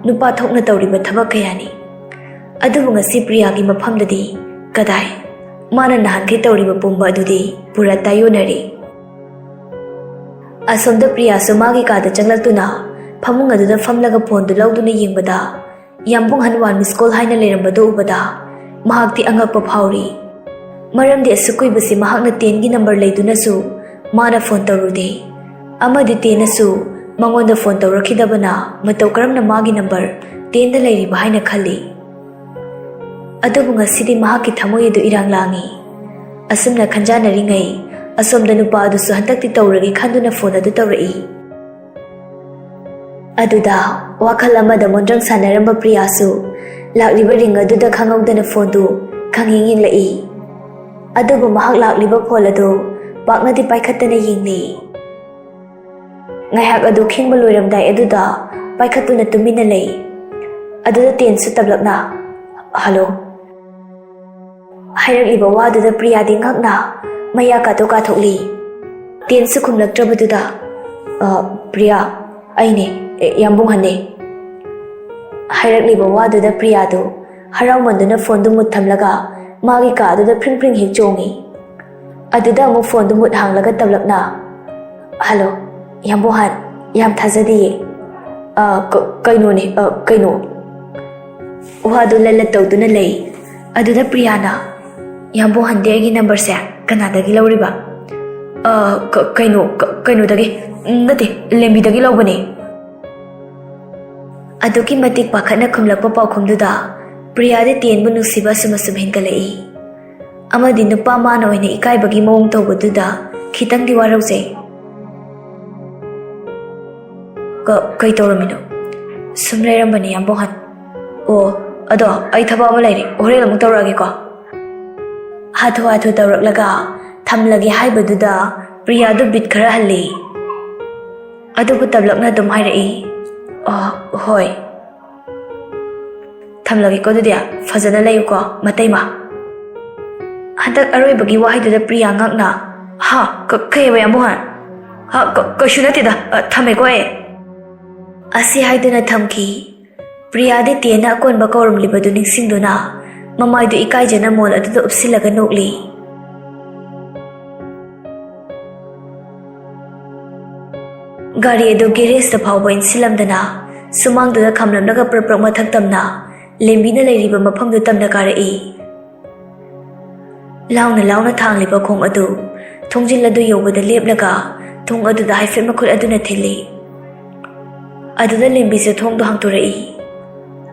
ꯅꯨꯄꯥ ꯊꯣꯛꯅ ꯇꯧꯔꯤꯕ ꯊꯕꯛ ꯀꯌꯥꯅꯤ꯫ ꯑꯗꯨꯕꯨ ꯉꯁꯤ ꯄ꯭ꯔꯤꯌꯥꯒꯤ ꯃꯐꯝꯗꯗꯤ ꯀꯗꯥꯏ? ꯃꯥꯅ ꯅꯍꯥꯟꯈꯩ ꯇꯧꯔꯤꯕ ꯄꯨꯝꯕ ꯑꯗꯨꯗꯤ ꯄꯨꯔꯥ ꯇꯥꯏꯑꯣꯟꯅꯔꯦ꯫ ꯑꯁꯣꯝꯗ ꯄ꯭ꯔꯤꯌꯥꯁꯨ ꯃꯥꯒꯤ ꯀꯥꯗ ꯆꯪꯂꯛꯇꯨꯅ ꯐꯃꯨꯡ ꯑꯗꯨꯗ ꯐꯝꯂꯒ ꯐꯣꯟꯗꯨ ꯂꯧꯗꯨꯅ ꯌꯦꯡꯕꯗ, ꯌꯥꯝꯕꯨꯡ ꯍꯟ ꯋꯥꯟ ꯃꯤꯁ ꯀꯣꯜ ꯍꯥꯏꯅ ꯂꯩꯔꯝꯕꯗꯨ ꯎꯕꯗ ꯃꯍꯥꯛꯇꯤ ꯑꯉꯛꯄ ꯐꯥꯎꯔꯤ꯫ ꯃꯔꯝꯗꯤ ꯑꯁꯨꯛ ꯀꯨꯏꯕꯁꯤ ꯃꯍꯥꯛꯅ ꯇꯦꯟꯒꯤ ꯅꯝꯕꯔ ꯂꯩꯗꯨꯅꯁꯨ ꯃꯥꯅ ꯐꯣꯟ ꯇꯧꯔꯨꯗꯦ꯫ ꯑꯃꯗꯤ ꯇꯦꯟꯅꯁꯨ ꯃꯉꯣꯟꯗ ꯐꯣꯟ ꯇꯧꯔꯛꯈꯤꯗꯕꯅ ꯃꯇꯧ ꯀꯔꯝꯅ ꯃꯥꯒꯤ ꯅꯝꯕꯔ ꯇꯦꯟꯗ ꯂꯩꯔꯤꯕ ꯍꯥꯏꯅ ꯈꯜꯂꯤ꯫ ꯑꯗꯨꯕꯨ ꯉꯁꯤꯗꯤ ꯃꯍꯥꯛꯀꯤ ꯊꯃꯣꯏ ꯑꯗꯨ ꯏꯔꯥꯡ ꯂꯥꯡꯏ꯫ ꯑꯁꯨꯝꯅ ꯈꯟꯖꯥꯟꯅꯔꯤꯉꯩ ꯑꯁꯣꯝꯗ ꯅꯨꯄꯥ ꯑꯗꯨꯁꯨ ꯍꯟꯗꯛꯇꯤ ꯇꯧꯔꯒꯦ ꯈꯟꯗꯨꯅ ꯐꯣꯟ ꯑꯗꯨ ꯇꯧꯔꯛꯏ꯫ ꯑꯗꯨꯗ ꯋꯥꯈꯜ ꯑꯃꯗ ꯃꯣꯟꯗ꯭ꯔꯪ ꯁꯥꯟꯅꯔꯝꯕ ꯄ꯭ꯔꯤꯌꯥꯁꯨ ꯂꯥꯛꯂꯤꯕ ꯔꯤꯡ ꯑꯗꯨꯗ ꯈꯪꯍꯧꯗꯅ ꯐꯣꯟꯗꯨ ꯈꯪꯌꯦꯡ ꯌꯦꯡꯂꯛꯏ꯫ ꯑꯗꯨꯕꯨ ꯃꯍꯥꯛ ꯂꯥꯛꯂꯤꯕ ꯐꯣꯟ ꯑꯗꯨ ꯄꯥꯛꯅꯗꯤ ꯄꯥꯏꯈꯠꯇꯅ ꯌꯦꯡꯂꯤ꯫ ꯉꯥꯏꯍꯥꯛ ꯑꯗꯨ ꯈꯤꯡꯕ ꯂꯣꯏꯔꯝꯗꯥꯏ ꯑꯗꯨꯗ ꯄꯥꯏꯈꯠꯇꯨꯅ ꯇꯨꯃꯤꯟꯅ ꯂꯩ꯫ ꯑꯗꯨꯗ ꯇꯦꯟꯁꯨ ꯇꯞꯂꯞꯅ, "ꯍꯜꯂꯣ?" ꯍꯥꯏꯔꯛꯂꯤꯕ ꯋꯥꯗꯨꯗ ꯄ꯭ꯔꯤꯌꯥꯗꯤ ꯉꯛꯅ ꯃꯌꯥ ꯀꯥꯊꯣꯛ ꯀꯥꯊꯣꯛꯂꯤ꯫ ꯇꯦꯟꯁꯨ ꯈꯨꯝꯂꯛꯇ꯭ꯔꯕꯗꯨꯗ, "ꯑ, ꯄ꯭ꯔꯤꯌꯥ, ꯑꯩꯅꯦ, ꯑꯦ, ꯌꯥꯝꯕꯨꯡ ꯍꯟꯅꯦ꯫" ꯍꯥꯏꯔꯛꯂꯤꯕ ꯋꯥꯗꯨꯗ ꯄ꯭ꯔꯤꯌꯥꯗꯨ ꯍꯔꯥꯎꯃꯟꯗꯨꯅ ꯐꯣꯟꯗꯨ ꯃꯨꯠ ꯊꯝꯂꯒ ꯃꯥꯒꯤ ꯀꯥꯗꯨꯗ ꯐ꯭ꯔꯤꯡ ꯐ꯭ꯔꯤꯡ ꯍꯦꯛ ꯆꯣꯡꯉꯤ꯫ ꯑꯗꯨꯗ ꯑꯃꯨꯛ ꯐꯣꯟꯗꯨ ꯃꯨꯠ ꯍꯥꯡꯂꯒ ꯇꯞꯂꯞꯅ, "ꯍꯜꯂꯣ, ꯌꯥꯝꯕꯨꯡ ꯍꯟ, ꯌꯥꯝ ꯊꯥꯖꯗꯤꯌꯦ꯫" "ꯑ, ꯀ-, ꯀꯩꯅꯣꯅꯦ, ꯑ, ꯀꯩꯅꯣ?" ꯋꯥꯗꯨ ꯂꯜꯂꯠ ꯇꯧꯗꯨꯅ ꯂꯩ꯫ ꯑꯗꯨꯗ ꯄ꯭ꯔꯤꯌꯥꯅ, "ꯌꯥꯝꯕꯨꯡ ꯍꯟꯗꯤ ꯑꯩꯒꯤ ꯅꯝꯕꯔꯁꯦ ꯀꯅꯥꯗꯒꯤ ꯂꯧꯔꯤꯕ?" "ꯑ, ꯀ-, ꯀꯩꯅꯣ, ꯀ-, ꯀꯩꯅꯣꯗꯒꯤ, ꯅꯠꯇꯦ, ꯂꯦꯝꯕꯤꯗꯒꯤ ꯂꯧꯕꯅꯦ꯫" ꯑꯗꯨꯛꯀꯤ ꯃꯇꯤꯛ ꯄꯥꯈꯠꯅ ꯈꯨꯝꯂꯛꯄ ꯄꯥꯎꯈꯨꯝꯗꯨꯗ ꯄ꯭ꯔꯤꯌꯥꯗꯤ ꯇꯦꯟꯕꯨ ꯅꯨꯡꯁꯤꯕ ꯑꯁꯨꯝ ꯑꯁꯨꯝ ꯍꯦꯟꯒꯠꯂꯛꯏ꯫ ꯑꯃꯗꯤ ꯅꯨꯄꯥ ꯃꯥꯅ ꯑꯣꯏꯅ ꯏꯀꯥꯏꯕꯒꯤ ꯃꯑꯣꯡ ꯇꯧꯕꯗꯨꯗ ꯈꯤꯇꯪꯗꯤ ꯋꯥꯔꯧꯖꯩ꯫ "ꯀ-, ꯀꯩ ꯇꯧꯔꯝꯃꯤꯅꯣ?" "ꯁꯨꯝ ꯂꯩꯔꯝꯕꯅꯤ, ꯌꯥꯝꯕꯨꯡ ꯍꯟ꯫" "ꯑꯣ, ꯑꯗꯣ ꯑꯩ ꯊꯕꯛ ꯑꯃ ꯂꯩꯔꯦ, ꯍꯣꯔꯦꯟ ꯑꯃꯨꯛ ꯇꯧꯔꯛꯑꯒꯦꯀꯣ꯫" ꯍꯥꯊꯨ ꯍꯥꯊꯨ ꯇꯧꯔꯛꯂꯒ ꯊꯝꯂꯒꯦ ꯍꯥꯏꯕꯗꯨꯗ ꯄ꯭ꯔꯤꯌꯥꯗꯨ ꯕꯤꯠ ꯈꯔ ꯍꯜꯂꯤ꯫ ꯑꯗꯨꯕꯨ ꯇꯞꯂꯞꯅ ꯑꯗꯨꯝ ꯍꯥꯏꯔꯛꯏ, "ꯑ, ꯍꯣꯏ꯫ ꯊꯝꯂꯒꯦꯀꯣ ꯑꯗꯨꯗꯤ, ꯐꯖꯅ ꯂꯩꯌꯨꯀꯣ, ꯃꯇꯩꯃ꯫" ꯍꯟꯗꯛ ꯑꯔꯣꯏꯕꯒꯤ ꯋꯥꯍꯩꯗꯨꯗ ꯄ꯭ꯔꯤꯌꯥ ꯉꯛꯅ, "ꯍꯥ? ꯀ-, ꯀꯩ ꯍꯥꯏꯕ, ꯌꯥꯝꯕꯨꯡ ꯍꯟ?" "ꯍꯥ? ꯀ-, ꯀꯩꯁꯨ ꯅꯠꯇꯦꯗ, ꯑ, ꯊꯝꯃꯦꯀꯣ ꯑꯩ꯫" ꯑꯁꯤ ꯍꯥꯏꯗꯨꯅ ꯊꯝꯈꯤ꯫ ꯄ꯭ꯔꯤꯌꯥꯗꯤ ꯇꯦꯟꯅ ꯑꯀꯣꯟꯕ ꯀꯧꯔꯝꯂꯤꯕꯗꯨ ꯅꯤꯡꯁꯤꯡꯗꯨꯅ ꯃꯃꯥꯏꯗꯨ ꯏꯀꯥꯏꯖꯅ ꯃꯣꯟ ꯑꯗꯨꯗ ꯎꯞꯁꯤꯜꯂꯒ ꯅꯣꯛꯂꯤ꯫ ꯒꯥꯔꯤ ꯑꯗꯨ ꯒꯦꯔꯦꯖꯇ ꯐꯥꯎꯕ ꯏꯟꯁꯤꯜꯂꯝꯗꯅ ꯁꯨꯃꯥꯡꯗꯨꯗ ꯈꯥꯝꯂꯝꯂꯒ ꯄ꯭ꯔꯞ ꯄ꯭ꯔꯞ ꯃꯊꯛ ꯇꯝꯅ ꯂꯦꯝꯕꯤꯅ ꯂꯩꯔꯤꯕ ꯃꯐꯝꯗꯨ ꯇꯝꯅ ꯀꯥꯔꯛꯏ꯫ ꯂꯥꯎꯅ ꯂꯥꯎꯅ ꯊꯥꯡꯂꯤꯕ ꯈꯣꯡ ꯑꯗꯨ ꯊꯣꯡꯖꯤꯜ ꯑꯗꯨ ꯌꯧꯕꯗ ꯂꯦꯞꯂꯒ ꯊꯣꯡ ꯑꯗꯨꯗ ꯍꯥꯏꯐꯦꯠ ꯃꯈꯨꯠ ꯑꯗꯨꯅ ꯊꯤꯜꯂꯤ꯫ ꯑꯗꯨꯗ ꯂꯦꯝꯕꯤꯁꯨ ꯊꯣꯡꯗꯨ ꯍꯥꯡꯗꯣꯔꯛꯏ꯫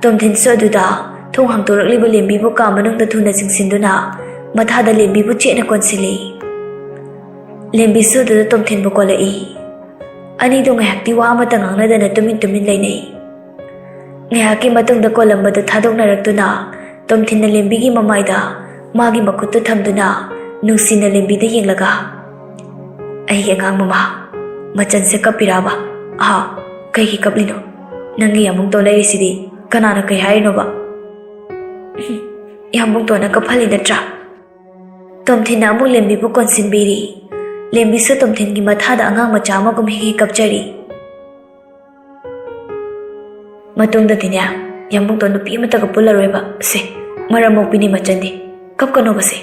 ꯇꯣꯝꯊꯤꯟꯁꯨ ꯑꯗꯨꯗ ꯊꯣꯡ ꯍꯥꯡꯗꯣꯔꯛꯂꯤꯕ ꯂꯦꯝꯕꯤꯕꯨ ꯀꯥ ꯃꯅꯨꯡꯗ ꯊꯨꯅ ꯆꯤꯡꯁꯤꯟꯗꯨꯅ ꯃꯊꯥꯗ ꯂꯦꯝꯕꯤꯕꯨ ꯆꯦꯠꯅ ꯀꯣꯟꯁꯤꯜꯂꯤ꯫ ꯂꯦꯝꯕꯤꯁꯨ ꯑꯗꯨꯗ ꯇꯣꯝꯊꯤꯟꯕꯨ ꯀꯣꯜꯂꯛꯏ꯫ ꯑꯅꯤꯗꯣ ꯉꯥꯏꯍꯥꯛꯇꯤ ꯋꯥ ꯑꯃꯠꯇ ꯉꯥꯡꯅꯗꯅ ꯇꯨꯃꯤꯟ ꯇꯨꯃꯤꯟ ꯂꯩꯅꯩ꯫ ꯉꯥꯏꯍꯥꯛꯀꯤ ꯃꯇꯨꯡꯗ ꯀꯣꯂꯝ ꯑꯗꯨ ꯊꯥꯗꯣꯛꯅꯔꯛꯇꯨꯅ ꯇꯣꯝꯊꯤꯟꯅ ꯂꯦꯝꯕꯤꯒꯤ ꯃꯃꯥꯏꯗ ꯃꯥꯒꯤ ꯃꯈꯨꯠꯇꯨ ꯊꯝꯗꯨꯅ ꯅꯨꯡꯁꯤꯅ ꯂꯦꯝꯕꯤꯗ ꯌꯦꯡꯂꯒ, "ꯑꯩꯒꯤ ꯑꯉꯥꯡ ꯃꯃꯥ, ꯃꯆꯟꯁꯦ ꯀꯞꯄꯤꯔꯥꯕ? ꯑꯍꯥ, ꯀꯩꯒꯤ ꯀꯞꯂꯤꯅꯣ? ꯅꯪꯒꯤ ꯌꯥꯃꯨꯡꯇꯣꯟ ꯂꯩꯔꯤꯁꯤꯗꯤ ꯀꯅꯥꯅ ꯀꯩ ꯍꯥꯏꯔꯤꯅꯣꯕ?" "ꯌꯥꯃꯨꯡꯇꯣꯟꯅ ꯀꯞꯍꯜꯂꯤ ꯅꯠꯇ꯭ꯔꯥ?" ꯇꯣꯝꯊꯤꯟꯅ ꯑꯃꯨꯛ ꯂꯦꯝꯕꯤꯕꯨ ꯀꯣꯟꯁꯤꯟꯕꯤꯔꯤ꯫ ꯂꯦꯝꯕꯤꯁꯨ ꯇꯣꯝꯊꯤꯟꯒꯤ ꯃꯊꯥꯗ ꯑꯉꯥꯡ ꯃꯆꯥ ꯑꯃꯒꯨꯝ ꯍꯦꯛ ꯍꯦꯛ ꯀꯞꯆꯔꯤ꯫ "ꯃꯇꯨꯡꯗꯗꯤꯅꯦ, ꯌꯥꯃꯨꯡꯇꯣꯟ ꯅꯨꯄꯤ ꯑꯃꯠꯇꯒ ꯄꯨꯜꯂꯔꯣꯏꯕ꯫ ꯁꯦ, ꯃꯔꯝ ꯃꯣꯛꯄꯤꯅꯤ ꯃꯆꯟꯗꯤ꯫ ꯀꯞꯀꯅꯣꯕꯁꯦ꯫"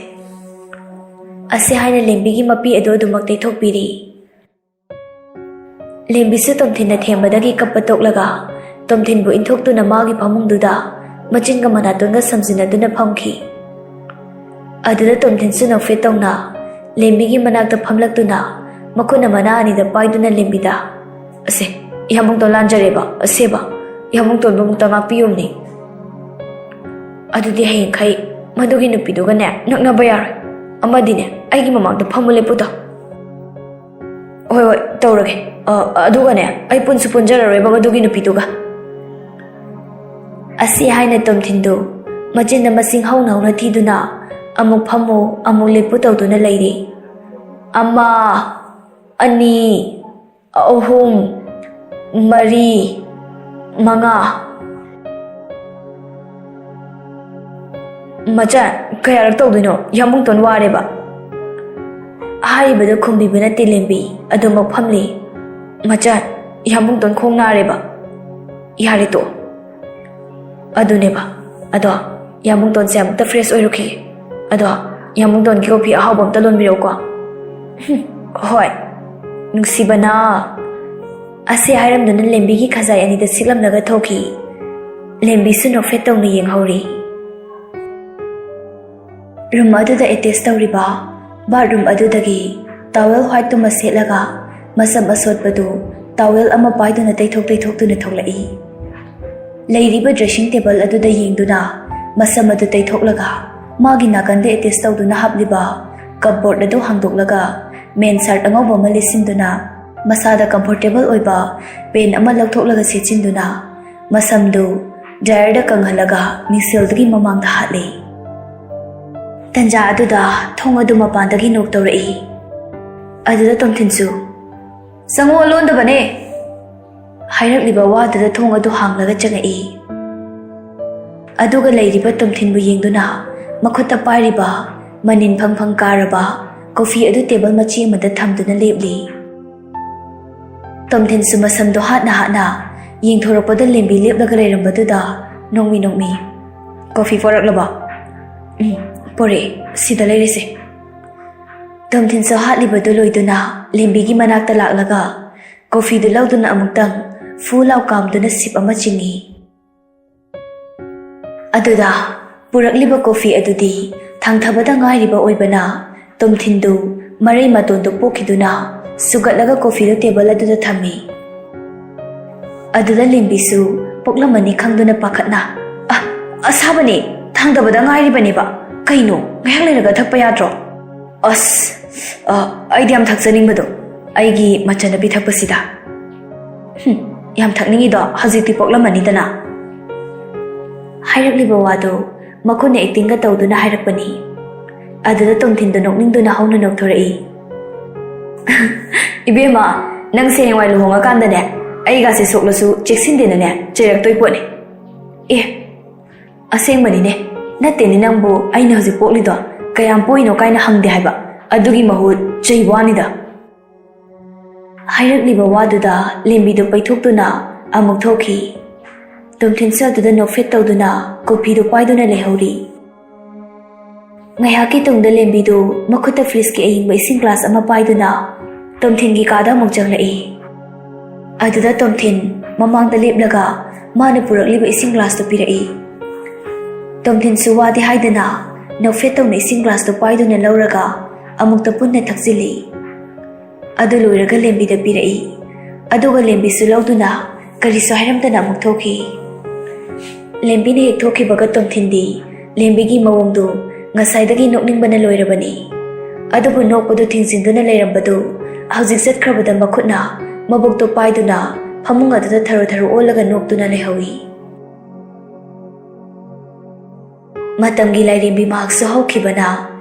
ꯑꯁꯤ ꯍꯥꯏꯅ ꯂꯦꯝꯕꯤꯒꯤ ꯃꯄꯤ ꯑꯗꯨ ꯑꯗꯨꯃꯛ ꯇꯩꯊꯣꯛꯄꯤꯔꯤ꯫ ꯂꯦꯝꯕꯤꯁꯨ ꯇꯣꯝꯊꯤꯟꯅ ꯊꯦꯝꯕꯗꯒꯤ ꯀꯞꯄ ꯇꯣꯛꯂꯒ ꯇꯣꯝꯊꯤꯟꯕꯨ ꯏꯟꯊꯣꯛꯇꯨꯅ ꯃꯥꯒꯤ ꯐꯃꯨꯡꯗꯨꯗ ꯃꯆꯤꯟꯒ ꯃꯅꯥꯇꯣꯟꯒ ꯁꯝꯖꯤꯟꯅꯗꯨꯅ ꯐꯝꯈꯤ꯫ ꯑꯗꯨꯗ ꯇꯣꯝꯊꯤꯟꯁꯨ ꯅꯣꯛꯐꯦꯠ ꯇꯧꯅ ꯂꯦꯝꯕꯤꯒꯤ ꯃꯅꯥꯛꯇ ꯐꯝꯂꯛꯇꯨꯅ ꯃꯈꯨꯠꯅ ꯃꯅꯥ ꯑꯅꯤꯗ ꯄꯥꯏꯗꯨꯅ ꯂꯦꯝꯕꯤꯗ, "ꯑꯁꯦ, ꯌꯥꯃꯨꯡꯇꯣꯟ ꯂꯥꯟꯖꯔꯦꯕ, ꯑꯁꯦꯕ, ꯌꯥꯃꯨꯡꯇꯣꯟꯕꯨ ꯑꯃꯨꯛꯇ ꯉꯥꯛꯄꯤꯌꯨꯅꯦ꯫ ꯑꯗꯨꯗꯤ ꯍꯌꯦꯡꯈꯩ ꯃꯗꯨꯒꯤ ꯅꯨꯄꯤꯗꯨꯒꯅꯦ ꯅꯛꯅꯕ ꯌꯥꯔꯣꯏ꯫ ꯑꯃꯗꯤꯅꯦ ꯑꯩꯒꯤ ꯃꯃꯥꯡꯗ ꯐꯝꯃꯨ ꯂꯦꯞꯄꯨ ꯇꯧ꯫" "ꯍꯣꯏ, ꯍꯣꯏ, ꯇꯧꯔꯒꯦ꯫ ꯑ, ꯑꯗꯨꯒꯅꯦ, ꯑꯩ ꯄꯨꯟꯁꯨ ꯄꯨꯟꯖꯔꯔꯣꯏꯕ ꯃꯗꯨꯒꯤ ꯅꯨꯄꯤꯗꯨꯒ꯫" ꯑꯁꯤ ꯍꯥꯏꯅ ꯇꯣꯝꯊꯤꯟꯗꯨ ꯃꯆꯤꯟꯗ ꯃꯁꯤꯡ ꯍꯧꯅ ꯍꯧꯅ ꯊꯤꯗꯨꯅ ꯑꯃꯨꯛ ꯐꯝꯃꯨ, ꯑꯃꯨꯛ ꯂꯦꯞꯄꯨ ꯇꯧꯗꯨꯅ ꯂꯩꯔꯤ꯫ ꯑꯃ, ꯑꯅꯤ, ꯑꯍꯨꯝ, ꯃꯔꯤ, ꯃꯉꯥ꯫ "ꯃꯆꯥ, ꯀꯌꯥꯔꯛ ꯇꯧꯗꯣꯏꯅꯣ? ꯌꯥꯃꯨꯡꯇꯣꯟ ꯋꯥꯔꯦꯕ꯫" ꯍꯥꯏꯔꯤꯕꯗꯨ ꯈꯨꯝꯕꯤꯕ ꯅꯠꯇꯦ ꯂꯦꯝꯕꯤ, ꯑꯗꯨꯃꯛ ꯐꯝꯂꯤ꯫ "ꯃꯆꯥ, ꯌꯥꯃꯨꯡꯇꯣꯟ ꯈꯣꯡ ꯅꯥꯔꯦꯕ꯫ ꯌꯥꯔꯦ, ꯇꯣꯛꯑꯣ꯫" ꯑꯗꯨꯅꯦꯕ꯫ ꯑꯗꯣ ꯌꯥꯃꯨꯡꯇꯣꯟꯁꯦ ꯑꯃꯨꯛꯇ fresh ꯑꯣꯏꯔꯨꯈꯤꯒꯦ꯫ ꯑꯗꯣ ꯌꯥꯃꯨꯡꯇꯣꯟꯒꯤ coffee ꯑꯍꯥꯎꯕ ꯑꯝꯇ ꯂꯣꯟꯕꯤꯔꯛꯎꯀꯣ꯫ "ꯍꯨꯝ, ꯍꯣꯏ, ꯅꯨꯡꯁꯤꯕꯅ꯫" ꯑꯁꯤ ꯍꯥꯏꯔꯝꯗꯨꯅ ꯂꯦꯝꯕꯤꯒꯤ ꯈꯖꯥꯏ ꯑꯅꯤꯗ ꯁꯤꯛꯂꯝꯂꯒ ꯊꯣꯛꯈꯤ꯫ ꯂꯦꯝꯕꯤꯁꯨ ꯅꯣꯛꯐꯦꯠ ꯇꯧꯅ ꯌꯦꯡꯍꯧꯔꯤ꯫ Room ꯑꯗꯨꯗ attach ꯇꯧꯔꯤꯕ bathroom ꯑꯗꯨꯗꯒꯤ towel white ꯇꯨꯃ ꯁꯦꯠꯂꯒ ꯃꯁꯝ ꯑꯁꯣꯠꯄꯗꯨ towel ꯑꯃ ꯄꯥꯏꯗꯨꯅ ꯇꯩꯊꯣꯛ ꯇꯩꯊꯣꯛꯇꯨꯅ ꯊꯣꯛꯂꯛꯏ꯫ ꯂꯩꯔꯤꯕ dressing table ꯑꯗꯨꯗ ꯌꯦꯡꯗꯨꯅ ꯃꯁꯝ ꯑꯗꯨ ꯇꯩꯊꯣꯛꯂꯒ ꯃꯥꯒꯤ ꯅꯥꯀꯟꯗ attach ꯇꯧꯗꯨꯅ ꯍꯥꯞꯂꯤꯕ cupboard ꯑꯗꯨ ꯍꯥꯡꯗꯣꯛꯂꯒ men shirt ꯑꯉꯧꯕ ꯑꯃ ꯂꯤꯠꯁꯤꯟꯗꯨꯅ ꯃꯁꯥꯗ ꯀꯝꯐꯣꯔꯇꯦꯕꯜ ꯑꯣꯏꯕ ꯄꯦꯟ ꯑꯃ ꯂꯧꯊꯣꯛꯂꯒ ꯁꯦꯠꯆꯤꯟꯗꯨꯅ ꯃꯁꯝꯗꯨ ꯗ꯭ꯔꯥꯏꯌꯔꯗ ꯀꯪꯍꯜꯂꯒ ꯃꯤꯡꯁꯦꯜꯗꯨꯒꯤ ꯃꯃꯥꯡꯗ ꯍꯥꯠꯂꯤ꯫ ꯇꯟꯖꯥ ꯑꯗꯨꯗ ꯊꯣꯡ ꯑꯗꯨ ꯃꯄꯥꯟꯗꯒꯤ ꯅꯣꯛ ꯇꯧꯔꯛꯏ꯫ ꯑꯗꯨꯗ ꯇꯣꯝꯊꯤꯟꯁꯨ, "ꯆꯪꯉꯣ, ꯂꯣꯟꯗꯕꯅꯦ!" ꯍꯥꯏꯔꯛꯂꯤꯕ ꯋꯥꯗꯨꯗ ꯊꯣꯡ ꯑꯗꯨ ꯍꯥꯡꯂꯒ ꯆꯪꯉꯛꯏ꯫ ꯑꯗꯨꯒ ꯂꯩꯔꯤꯕ ꯇꯣꯝꯊꯤꯟꯕꯨ ꯌꯦꯡꯗꯨꯅ ꯃꯈꯨꯠꯇ ꯄꯥꯏꯔꯤꯕ ꯃꯅꯤꯟ ꯐꯪ ꯐꯪ ꯀꯥꯔꯕ ꯀꯣꯐꯤ ꯑꯗꯨ ꯇꯦꯕꯜ ꯃꯆꯤ ꯑꯃꯗ ꯊꯝꯗꯨꯅ ꯂꯦꯞꯂꯤ꯫ ꯇꯣꯝꯊꯤꯟꯁꯨ ꯃꯁꯝꯗꯣ ꯍꯥꯠꯅ ꯍꯥꯠꯅ ꯌꯦꯡꯊꯣꯔꯛꯄꯗ ꯂꯦꯝꯕꯤ ꯂꯦꯞꯂꯒ ꯂꯩꯔꯝꯕꯗꯨꯗ ꯅꯣꯡꯃꯤ ꯅꯣꯡꯃꯤ, "ꯀꯣꯐꯤ ꯄꯣꯔꯛꯂꯕꯣ?" "ꯎꯝ, ꯄꯣꯔꯛꯑꯦ꯫ ꯁꯤꯗ ꯂꯩꯔꯦꯁꯦ꯫" ꯇꯣꯝꯊꯤꯟꯁꯨ ꯍꯥꯠꯂꯤꯕꯗꯨ ꯂꯣꯏꯗꯨꯅ ꯂꯦꯝꯕꯤꯒꯤ ꯃꯅꯥꯛꯇ ꯂꯥꯛꯂꯒ ꯀꯣꯐꯤꯗꯨ ꯂꯧꯗꯨꯅ ꯑꯃꯨꯛꯇꯪ ꯐꯨ ꯂꯥꯎ ꯀꯥꯝꯗꯨꯅ ꯁꯤꯞ ꯑꯃ ꯆꯤꯡꯏ꯫ ꯑꯗꯨꯗ ꯄꯨꯔꯛꯂꯤꯕ ꯀꯣꯐꯤ ꯑꯗꯨꯗꯤ ꯊꯥꯡꯊꯕꯗ ꯉꯥꯏꯔꯤꯕ ꯑꯣꯏꯕꯅ ꯇꯣꯝꯊꯤꯟꯗꯨ ꯃꯔꯩ ꯃꯇꯣꯟꯗꯨ ꯄꯣꯛꯈꯤꯗꯨꯅ ꯁꯨꯒꯠꯂꯒ ꯀꯣꯐꯤꯗꯨ ꯇꯦꯕꯜ ꯑꯗꯨꯗ ꯊꯝꯃꯤ꯫ ꯑꯗꯨꯗ ꯂꯦꯝꯕꯤꯁꯨ ꯄꯣꯛꯂꯝꯃꯅꯤ ꯈꯪꯗꯨꯅ ꯄꯥꯈꯠꯅ, "ꯑ, ꯑꯁꯥꯕꯅꯦ, ꯊꯥꯡꯊꯕꯗ ꯉꯥꯏꯔꯤꯕꯅꯦꯕ꯫ ꯀꯩꯅꯣ, ꯉꯥꯏꯍꯥꯛ ꯂꯩꯔꯒ ꯊꯛꯄ ꯌꯥꯗ꯭ꯔꯣ?" "ꯑꯁ, ꯑ, ꯑꯩꯗꯤ ꯌꯥꯝ ꯊꯛꯆꯅꯤꯡꯕꯗꯣ, ꯑꯩꯒꯤ ꯃꯆꯟꯅ ꯄꯤꯊꯛꯄꯁꯤꯗ꯫" "ꯍꯨꯝ, ꯌꯥꯝ ꯊꯛꯅꯤꯡꯉꯤꯗꯣ ꯍꯧꯖꯤꯛꯇꯤ ꯄꯣꯛꯂꯝꯃꯅꯤꯗꯅ꯫" ꯍꯥꯏꯔꯛꯂꯤꯕ ꯋꯥꯗꯨ ꯃꯈꯨꯠꯅ ꯑꯦꯛꯇꯤꯡꯒ ꯇꯧꯗꯨꯅ ꯍꯥꯏꯔꯛꯄꯅꯤ꯫ ꯑꯗꯨꯗ ꯇꯣꯝꯊꯤꯟꯗꯨ ꯅꯣꯛꯅꯤꯡꯗꯨꯅ ꯍꯧꯅ ꯅꯣꯛꯊꯣꯔꯛꯏ꯫ "ꯏꯕꯦꯝꯃ, ꯅꯪꯁꯦ ꯍꯌꯦꯡꯋꯥꯏ ꯂꯨꯍꯣꯡꯉꯀꯥꯟꯗꯅꯦ, ꯑꯩꯒꯥꯁꯦ ꯁꯣꯛꯂꯁꯨ ꯆꯦꯛꯁꯤꯟꯗꯦꯅꯅꯦ ꯆꯩꯔꯛꯇꯣꯏ ꯄꯣꯠꯅꯤ꯫" "ꯑꯦ, ꯑꯁꯦꯡꯕꯅꯤꯅꯦ꯫ ꯅꯠꯇꯦꯅꯦ, ꯅꯪꯕꯨ ꯑꯩꯅ ꯍꯧꯖꯤꯛ ꯄꯣꯛꯂꯤꯗꯣ ꯀꯌꯥꯝ ꯄꯣꯛꯏꯅꯣ ꯀꯥꯏꯅ ꯍꯪꯗꯦ ꯍꯥꯏꯕ, ꯑꯗꯨꯒꯤ ꯃꯍꯨꯠ ꯆꯩꯕ ꯋꯥꯅꯤꯗ꯫" ꯍꯥꯏꯔꯛꯂꯤꯕ ꯋꯥꯗꯨꯗ ꯂꯦꯝꯕꯤꯗꯨ ꯄꯩꯊꯣꯛꯇꯨꯅ ꯑꯃꯨꯛ ꯊꯣꯛꯈꯤ꯫ ꯇꯣꯝꯊꯤꯟꯁꯨ ꯑꯗꯨꯗ ꯅꯣꯛꯐꯦꯠ ꯇꯧꯗꯨꯅ ꯀꯣꯐꯤꯗꯨ ꯄꯥꯏꯗꯨꯅ ꯂꯩꯍꯧꯔꯤ꯫ ꯉꯥꯏꯍꯥꯛꯀꯤ ꯇꯨꯡꯗ ꯂꯦꯝꯕꯤꯗꯨ ꯃꯈꯨꯠꯇ ꯐ꯭ꯔꯤꯖꯀꯤ ꯑꯌꯤꯡꯕ ꯏꯁꯤꯡ ꯒ꯭ꯂꯥꯁ ꯑꯃ ꯄꯥꯏꯗꯨꯅ ꯇꯣꯝꯊꯤꯟꯒꯤ ꯀꯥꯗ ꯑꯃꯨꯛ ꯆꯪꯂꯛꯏ꯫ ꯑꯗꯨꯗ ꯇꯣꯝꯊꯤꯟ ꯃꯃꯥꯡꯗ ꯂꯦꯞꯂꯒ ꯃꯥꯅ ꯄꯨꯔꯛꯂꯤꯕ ꯏꯁꯤꯡ ꯒ꯭ꯂꯥꯁꯇꯨ ꯄꯤꯔꯛꯏ꯫ ꯇꯣꯝꯊꯤꯟꯁꯨ ꯋꯥꯗꯤ ꯍꯥꯏꯗꯅ ꯅꯣꯛꯐꯦꯠ ꯇꯧꯅ ꯏꯁꯤꯡ ꯒ꯭ꯂꯥꯁꯇꯨ ꯄꯥꯏꯗꯨꯅ ꯂꯧꯔꯒ ꯑꯃꯨꯛꯇ ꯄꯨꯟꯅ ꯊꯛꯆꯤꯜꯂꯤ꯫ ꯑꯗꯨ ꯂꯣꯏꯔꯒ ꯂꯦꯝꯕꯤꯗ ꯄꯤꯔꯛꯏ꯫ ꯑꯗꯨꯒ ꯂꯦꯝꯕꯤꯁꯨ ꯂꯧꯗꯨꯅ ꯀꯔꯤꯁꯨ ꯍꯥꯏꯔꯝꯗꯅ ꯑꯃꯨꯛ ꯊꯣꯛꯈꯤ꯫ ꯂꯦꯝꯕꯤꯅ ꯍꯦꯛ ꯊꯣꯛꯈꯤꯕꯒ ꯇꯣꯝꯊꯤꯟꯗꯤ ꯂꯦꯝꯕꯤꯒꯤ ꯃꯑꯣꯡꯗꯨ ꯉꯁꯥꯏꯗꯒꯤ ꯅꯣꯛꯅꯤꯡꯕꯅ ꯂꯣꯏꯔꯕꯅꯤ꯫ ꯑꯗꯨꯕꯨ ꯅꯣꯛꯄꯗꯨ ꯊꯤꯡꯖꯤꯟꯗꯨꯅ ꯂꯩꯔꯝꯕꯗꯨ ꯍꯧꯖꯤꯛ ꯆꯠꯈ꯭ꯔꯕꯗ ꯃꯈꯨꯠꯅ ꯃꯕꯨꯛꯇꯣ ꯄꯥꯏꯗꯨꯅ ꯐꯃꯨꯡ ꯑꯗꯨꯗ ꯊꯔꯣ ꯊꯔꯣ ꯑꯣꯜꯂꯒ ꯅꯣꯛꯇꯨꯅ ꯂꯩꯍꯧꯏ꯫ ꯃꯇꯝꯒꯤ ꯂꯥꯏꯔꯦꯝꯕꯤ ꯃꯍꯥꯛꯁꯨ ꯍꯧꯈꯤꯕꯅ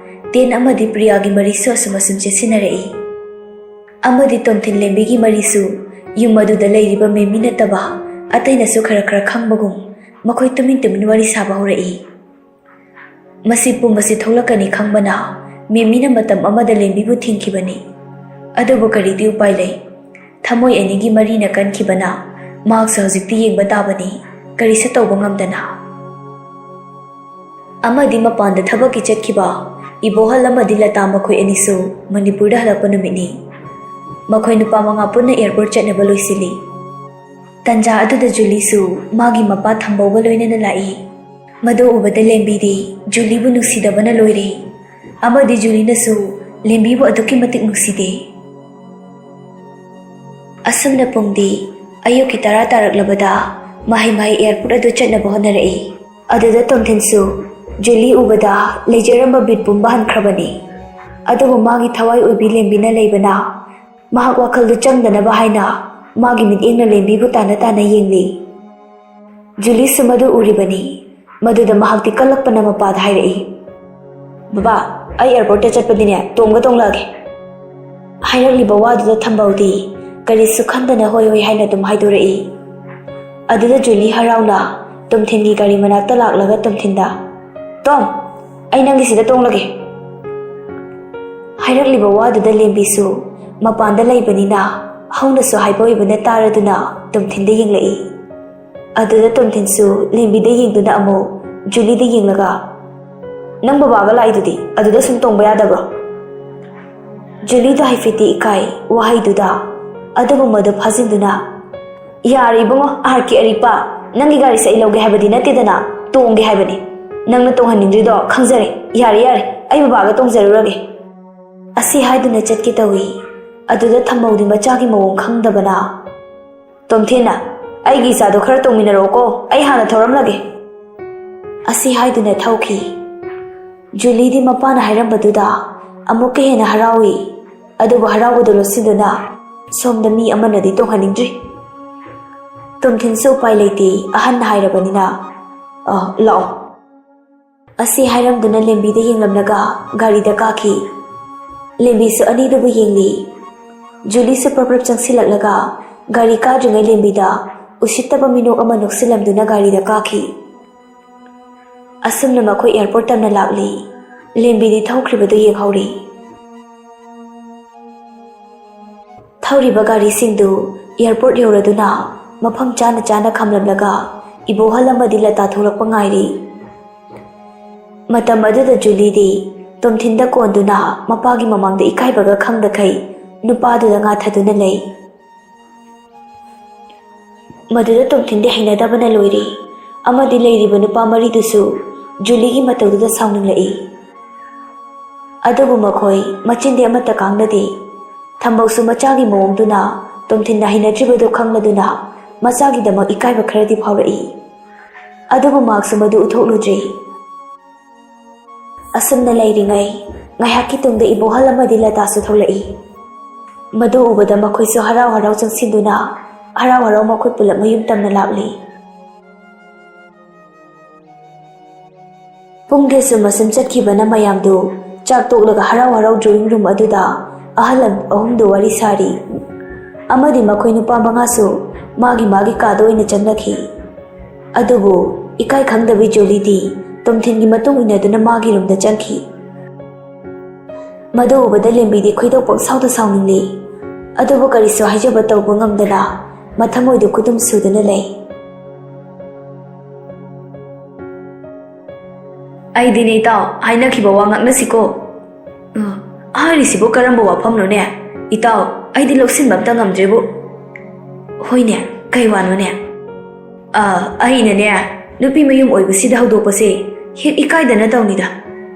ꯇꯦꯟ ꯑꯃꯗꯤ ꯄ꯭ꯔꯤꯌꯥꯒꯤ ꯃꯔꯤꯁꯨ ꯑꯁꯨꯝ ꯑꯁꯨꯝ ꯆꯦꯠꯁꯤꯟꯅꯔꯛꯏ꯫ ꯑꯃꯗꯤ ꯇꯣꯝꯊꯤꯟ ꯂꯦꯝꯕꯤꯒꯤ ꯃꯔꯤꯁꯨ ꯌꯨꯝ ꯑꯗꯨꯗ ꯂꯩꯔꯤꯕ ꯃꯦꯃꯤ ꯅꯠꯇꯕ ꯑꯇꯩꯅꯁꯨ ꯈꯔ ꯈꯔ ꯈꯪꯕꯒꯨꯝ ꯃꯈꯣꯏ ꯇꯨꯃꯤꯟ ꯇꯨꯃꯤꯟ ꯋꯥꯔꯤ ꯁꯥꯕ ꯍꯧꯔꯛꯏ꯫ ꯃꯁꯤ ꯄꯨꯝꯕꯁꯤ ꯊꯣꯛꯂꯛꯀꯅꯤ ꯈꯪꯕꯅ ꯃꯦꯃꯤꯅ ꯃꯇꯝ ꯑꯃꯗ ꯂꯦꯝꯕꯤꯕꯨ ꯊꯤꯡꯈꯤꯕꯅꯤ꯫ ꯑꯗꯨꯕꯨ ꯀꯔꯤꯗꯤ ꯎꯄꯥꯏ ꯂꯩ? ꯊꯃꯣꯏ ꯑꯅꯤꯒꯤ ꯃꯔꯤꯅ ꯀꯟꯈꯤꯕꯅ ꯃꯍꯥꯛꯁꯨ ꯍꯧꯖꯤꯛꯇꯤ ꯌꯦꯡꯕ ꯇꯥꯕꯅꯤ, ꯀꯔꯤꯁꯨ ꯇꯧꯕ ꯉꯝꯗꯅ꯫ ꯑꯃꯗꯤ ꯃꯄꯥꯟꯗ ꯊꯕꯛꯀꯤ ꯆꯠꯈꯤꯕ ꯏꯕꯣꯍꯜ ꯑꯃꯗꯤ ꯂꯇꯥ ꯃꯈꯣꯏ ꯑꯅꯤꯁꯨ ꯃꯅꯤꯄꯨꯔꯗ ꯍꯜꯂꯛꯄ ꯅꯨꯃꯤꯠꯅꯤ꯫ ꯃꯈꯣꯏ ꯅꯨꯄꯥ ꯃꯉꯥ ꯄꯨꯟꯅ ꯑꯦꯌꯔꯄꯣꯔꯠ ꯆꯠꯅꯕ ꯂꯣꯏꯁꯤꯜꯂꯤ꯫ ꯇꯟꯖꯥ ꯑꯗꯨꯗ ꯖꯨꯂꯤꯁꯨ ꯃꯥꯒꯤ ꯃꯄꯥ ꯊꯝꯕꯧꯒ ꯂꯣꯏꯅꯅ ꯂꯥꯛꯏ꯫ ꯃꯗꯨ ꯎꯕꯗ ꯂꯦꯝꯕꯤꯗꯤ ꯖꯨꯂꯤꯕꯨ ꯅꯨꯡꯁꯤꯗꯕꯅ ꯂꯣꯏꯔꯦ, ꯑꯃꯗꯤ ꯖꯨꯂꯤꯅꯁꯨ ꯂꯦꯝꯕꯤꯕꯨ ꯑꯗꯨꯛꯀꯤ ꯃꯇꯤꯛ ꯅꯨꯡꯁꯤꯗꯦ꯫ ꯑꯁꯨꯝꯅ ꯄꯨꯡꯗꯤ ꯑꯌꯨꯛꯀꯤ ꯇꯔꯥ ꯇꯥꯔꯛꯂꯕꯗ ꯃꯍꯩ ꯃꯍꯩ ꯑꯦꯌꯔꯄꯣꯔꯠ ꯑꯗꯨ ꯆꯠꯅꯕ ꯍꯣꯠꯅꯔꯛꯏ꯫ ꯑꯗꯨꯗ ꯇꯣꯝꯊꯤꯟꯁꯨ ꯖꯨꯂꯤ ꯎꯕꯗ ꯂꯩꯖꯔꯝꯕ ꯕꯤꯠ ꯄꯨꯝꯕ ꯍꯟꯈ꯭ꯔꯕꯅꯤ꯫ ꯑꯗꯨꯕꯨ ꯃꯥꯒꯤ ꯊꯋꯥꯏ ꯑꯣꯏꯕꯤ ꯂꯦꯝꯕꯤꯅ ꯂꯩꯕꯅ ꯃꯍꯥꯛ ꯋꯥꯈꯜꯗꯨ ꯆꯪꯗꯅꯕ ꯍꯥꯏꯅ ꯃꯥꯒꯤ ꯃꯤꯠꯌꯦꯡꯅ ꯂꯦꯝꯕꯤꯕꯨ ꯇꯥꯟꯅ ꯇꯥꯟꯅ ꯌꯦꯡꯂꯤ꯫ ꯖꯨꯂꯤꯁꯨ ꯃꯗꯨ ꯎꯔꯤꯕꯅꯤ꯫ ꯃꯗꯨꯗ ꯃꯍꯥꯛꯇꯤ ꯀꯜꯂꯛꯄꯅ ꯃꯄꯥꯗ ꯍꯥꯏꯔꯛꯏ, "ꯕꯕꯥ, ꯑꯩ ꯑꯦꯌꯔꯄꯣꯔꯠꯇ ꯆꯠꯄꯗꯤꯅꯦ ꯇꯣꯡꯒ ꯇꯣꯡꯂꯛꯑꯒꯦ꯫" ꯍꯥꯏꯔꯛꯂꯤꯕ ꯋꯥꯗꯨꯗ ꯊꯝꯕꯧꯗꯤ ꯀꯔꯤꯁꯨ ꯈꯟꯗꯅ ꯍꯣꯏ ꯍꯣꯏ ꯍꯥꯏꯅ ꯑꯗꯨꯝ ꯍꯥꯏꯗꯣꯔꯛꯏ꯫ ꯑꯗꯨꯗ ꯖꯨꯂꯤ ꯍꯔꯥꯎꯅ ꯇꯣꯝꯊꯤꯟꯒꯤ ꯒꯥꯔꯤ ꯃꯅꯥꯛꯇ ꯂꯥꯛꯂꯒ ꯇꯣꯝꯊꯤꯟꯗ, "ꯇꯣꯝ, ꯑꯩ ꯅꯪꯒꯤꯁꯤꯗ ꯇꯣꯡꯂꯒꯦ꯫" ꯍꯥꯏꯔꯛꯂꯤꯕ ꯋꯥꯗꯨꯗ ꯂꯦꯝꯕꯤꯁꯨ ꯃꯄꯥꯟꯗ ꯂꯩꯕꯅꯤꯅ ꯍꯧꯅꯁꯨ ꯍꯥꯏꯕ ꯑꯣꯏꯕꯅ ꯇꯥꯔꯗꯨꯅ ꯇꯣꯝꯊꯤꯟꯗ ꯌꯦꯡꯂꯛꯏ꯫ ꯑꯗꯨꯗ ꯇꯣꯝꯊꯤꯟꯁꯨ ꯂꯦꯝꯕꯤꯗ ꯌꯦꯡꯗꯨꯅ ꯑꯃꯨꯛ ꯖꯨꯂꯤꯗ ꯌꯦꯡꯂꯒ, "ꯅꯪ ꯕꯕꯥꯒ ꯂꯥꯛꯏꯗꯨꯗꯤ ꯑꯗꯨꯗ ꯁꯨꯝ ꯇꯣꯡꯕ ꯌꯥꯗꯕ꯭ꯔꯣ?" ꯖꯨꯂꯤꯗꯣ ꯍꯥꯏꯐꯦꯠꯇꯤ ꯏꯀꯥꯏ ꯋꯥꯍꯩꯗꯨꯗ, ꯑꯗꯨꯕꯨ ꯃꯗꯨ ꯐꯥꯖꯤꯟꯗꯨꯅ, "ꯌꯥꯔꯦ ꯏꯕꯨꯡꯉꯣ, ꯑꯥꯔ ꯀꯦ ꯑꯔꯤꯄ, ꯅꯪꯒꯤ ꯒꯥꯔꯤꯁꯦ ꯑꯩ ꯂꯧꯒꯦ ꯍꯥꯏꯕꯗꯤ ꯅꯠꯇꯦꯗꯅ, ꯇꯣꯡꯒꯦ ꯍꯥꯏꯕꯅꯤ꯫ ꯅꯪꯅ ꯇꯣꯡꯍꯟꯅꯤꯡꯗ꯭ꯔꯤꯗꯣ ꯈꯪꯖꯔꯦ꯫ ꯌꯥꯔꯦ ꯌꯥꯔꯦ, ꯑꯩ ꯕꯕꯥꯒ ꯇꯣꯡꯖꯔꯨꯔꯒꯦ꯫" ꯑꯁꯤ ꯍꯥꯏꯗꯨꯅ ꯆꯠꯀꯦ ꯇꯧꯏ꯫ ꯑꯗꯨꯗ ꯊꯝꯕꯧꯗꯤ ꯃꯆꯥꯒꯤ ꯃꯑꯣꯡ ꯈꯪꯗꯕꯅ, "ꯇꯣꯝꯊꯤꯟꯅ, ꯑꯩꯒꯤ ꯏꯆꯥꯗꯣ ꯈꯔ ꯇꯣꯡꯃꯤꯟꯅꯔꯛꯑꯣꯀꯣ, ꯑꯩ ꯍꯥꯟꯅ ꯊꯧꯔꯝꯂꯒꯦ꯫" ꯑꯁꯤ ꯍꯥꯏꯗꯨꯅ ꯊꯧꯈꯤ꯫ ꯖꯨꯂꯤꯗꯤ ꯃꯄꯥꯅ ꯍꯥꯏꯔꯝꯕꯗꯨꯗ ꯑꯃꯨꯛꯀ ꯍꯦꯟꯅ ꯍꯔꯥꯎꯏ꯫ ꯑꯗꯨꯕꯨ ꯍꯔꯥꯎꯕꯗꯨ ꯂꯣꯠꯁꯤꯟꯗꯨꯅ ꯁꯣꯝꯗ ꯃꯤ ꯑꯃꯅꯗꯤ ꯇꯣꯡꯍꯟꯅꯤꯡꯗ꯭ꯔꯤ꯫ ꯇꯣꯝꯊꯤꯟꯁꯨ ꯎꯄꯥꯏ ꯂꯩꯇꯦ, ꯑꯍꯟ ꯍꯥꯏꯔꯕꯅꯤꯅ꯫ "ꯑ, ꯂꯥꯛꯑꯣ꯫" ꯑꯁꯤ ꯍꯥꯏꯔꯝꯗꯨꯅ ꯂꯦꯝꯕꯤꯗ ꯌꯦꯡꯂꯝꯂꯒ ꯒꯥꯔꯤꯗ ꯀꯥꯈꯤ꯫ ꯂꯦꯝꯕꯤꯁꯨ ꯑꯅꯤꯗꯨꯕꯨ ꯌꯦꯡꯂꯤ꯫ ꯖꯨꯂꯤꯁꯨ ꯄ꯭ꯔꯞ ꯄ꯭ꯔꯞ ꯆꯪꯁꯤꯜꯂꯛꯂꯒ ꯒꯥꯔꯤ ꯀꯥꯗ꯭ꯔꯤꯉꯩ ꯂꯦꯝꯕꯤꯗ ꯎꯁꯤꯠꯇꯕ ꯃꯤꯅꯣꯛ ꯑꯃ ꯅꯣꯛꯁꯤꯜꯂꯝꯗꯨꯅ ꯒꯥꯔꯤꯗ ꯀꯥꯈꯤ꯫ ꯑꯁꯨꯝꯅ ꯃꯈꯣꯏ ꯑꯦꯌꯥꯔꯄꯣꯔꯠ ꯇꯝꯅ ꯂꯥꯛꯂꯤ꯫ ꯂꯦꯝꯕꯤꯗꯤ ꯊꯧꯈ꯭ꯔꯤꯕꯗꯨ ꯌꯦꯡꯍꯧꯔꯤ꯫ ꯊꯧꯔꯤꯕ ꯒꯥꯔꯤꯁꯤꯡꯗꯨ ꯑꯦꯌꯥꯔꯄꯣꯔꯠ ꯌꯧꯔꯗꯨꯅ ꯃꯐꯝ ꯆꯥꯅ ꯆꯥꯅ ꯈꯥꯝꯂꯝꯂꯒ ꯏꯕꯣꯍꯜ ꯑꯃꯗꯤ ꯂꯇꯥ ꯊꯣꯛꯂꯛꯄ ꯉꯥꯏꯔꯤ꯫ ꯃꯇꯝ ꯑꯗꯨꯗ ꯖꯨꯂꯤꯗꯤ ꯇꯣꯝꯊꯤꯟꯗ ꯀꯣꯟꯗꯨꯅ ꯃꯄꯥꯒꯤ ꯃꯃꯥꯡꯗ ꯏꯀꯥꯏꯕꯒ ꯈꯪꯗꯈꯩ ꯅꯨꯄꯥꯗꯨꯗ ꯉꯥꯊꯗꯨꯅ ꯂꯩ꯫ ꯃꯗꯨꯗ ꯇꯣꯝꯊꯤꯟꯗꯤ ꯍꯩꯅꯗꯕꯅ ꯂꯣꯏꯔꯤ, ꯑꯃꯗꯤ ꯂꯩꯔꯤꯕ ꯅꯨꯄꯥ ꯃꯔꯤꯗꯨꯁꯨ ꯖꯨꯂꯤꯒꯤ ꯃꯇꯧꯗꯨꯗ ꯁꯥꯎꯅꯤꯡꯂꯛꯏ꯫ ꯑꯗꯨꯕꯨ ꯃꯈꯣꯏ ꯃꯆꯤꯟꯗꯤ ꯑꯃꯠꯇ ꯀꯥꯡꯅꯗꯦ꯫ ꯊꯝꯕꯧꯁꯨ ꯃꯆꯥꯒꯤ ꯃꯑꯣꯡꯗꯨꯅ ꯇꯣꯝꯊꯤꯟꯅ ꯍꯩꯅꯗ꯭ꯔꯤꯕꯗꯨ ꯈꯪꯂꯗꯨꯅ ꯃꯆꯥꯒꯤꯗꯃꯛ ꯏꯀꯥꯏꯕ ꯈꯔꯗꯤ ꯐꯥꯎꯔꯛꯏ꯫ ꯑꯗꯨꯕꯨ ꯃꯍꯥꯛꯁꯨ ꯃꯗꯨ ꯎꯠꯊꯣꯛꯂꯨꯗ꯭ꯔꯤ꯫ ꯑꯁꯨꯝꯅ ꯂꯩꯔꯤꯉꯩ ꯉꯥꯏꯍꯥꯛꯀꯤ ꯇꯨꯡꯗ ꯏꯕꯣꯍꯜ ꯑꯃꯗꯤ ꯂꯇꯥꯁꯨ ꯊꯣꯛꯂꯛꯏ꯫ ꯃꯗꯨ ꯎꯕꯗ ꯃꯈꯣꯏꯁꯨ ꯍꯔꯥꯎ ꯍꯔꯥꯎ ꯆꯪꯁꯤꯟꯗꯨꯅ ꯍꯔꯥꯎ ꯍꯔꯥꯎ ꯃꯈꯣꯏ ꯄꯨꯂꯞ ꯃꯌꯨꯝ ꯇꯝꯅ ꯂꯥꯛꯂꯤ꯫ ꯄꯨꯡ ꯀꯌꯥꯁꯨ ꯃꯁꯨꯝ ꯆꯠꯈꯤꯕꯅ ꯃꯌꯥꯝꯗꯨ ꯆꯥꯛ ꯇꯣꯛꯂꯒ ꯍꯔꯥꯎ ꯍꯔꯥꯎ drawing room ꯑꯗꯨꯗ ꯑꯍꯜ ꯑꯍꯨꯝꯗꯨ ꯋꯥꯔꯤ ꯁꯥꯔꯤ꯫ ꯑꯃꯗꯤ ꯃꯈꯣꯏ ꯅꯨꯄꯥ ꯃꯉꯥꯁꯨ ꯃꯥꯒꯤ ꯃꯥꯒꯤ ꯀꯥꯗ ꯑꯣꯏꯅ ꯆꯪꯅꯈꯤ꯫ ꯑꯗꯨꯕꯨ ꯏꯀꯥꯏ ꯈꯪꯗꯕꯤ ꯖꯣꯂꯤꯗꯤ ꯇꯣꯝꯊꯤꯟꯒꯤ ꯃꯇꯨꯡ ꯏꯟꯅꯗꯨꯅ ꯃꯥꯒꯤ ꯔꯨꯝꯗ ꯆꯪꯈꯤ꯫ ꯃꯗꯨ ꯎꯕꯗ ꯂꯦꯝꯕꯤꯗꯤ ꯈꯣꯏꯗꯧ ꯄꯪꯁꯥꯎꯗ ꯁꯥꯎꯅꯤꯡꯂꯤ꯫ ꯑꯗꯨꯕꯨ ꯀꯔꯤꯁꯨ ꯍꯥꯏꯖꯕ ꯇꯧꯕ ꯉꯝꯗꯅ ꯃꯊꯃꯣꯏꯗꯨ ꯈꯨꯗꯨꯝ ꯁꯨꯗꯨꯅ ꯂꯩ꯫ ꯑꯩꯗꯤꯅꯦ ꯏꯇꯥꯎ, ꯍꯥꯏꯅꯈꯤꯕ ꯋꯥ ꯉꯥꯛꯅꯁꯤꯀꯣ꯫ ꯑ, ꯍꯥꯏꯔꯤꯁꯤꯕꯨ ꯀꯔꯝꯕ ꯋꯥꯐꯝꯅꯣꯅꯦ? ꯏꯇꯥꯎ, ꯑꯩꯗꯤ ꯂꯧꯁꯤꯟꯕ ꯑꯝꯇ ꯉꯝꯗ꯭ꯔꯦꯕꯨ꯫ ꯍꯣꯏꯅꯦ, ꯀꯩ ꯋꯥꯅꯣꯅꯦ? ꯑ, ꯑꯩꯅꯅꯦ, ꯅꯨꯄꯤ ꯃꯌꯨꯝ ꯑꯣꯏꯕꯁꯤꯗ ꯍꯧꯗꯣꯛꯄꯁꯦ ꯍꯦꯛ ꯏꯀꯥꯏꯗꯅ ꯇꯧꯅꯤꯗ꯫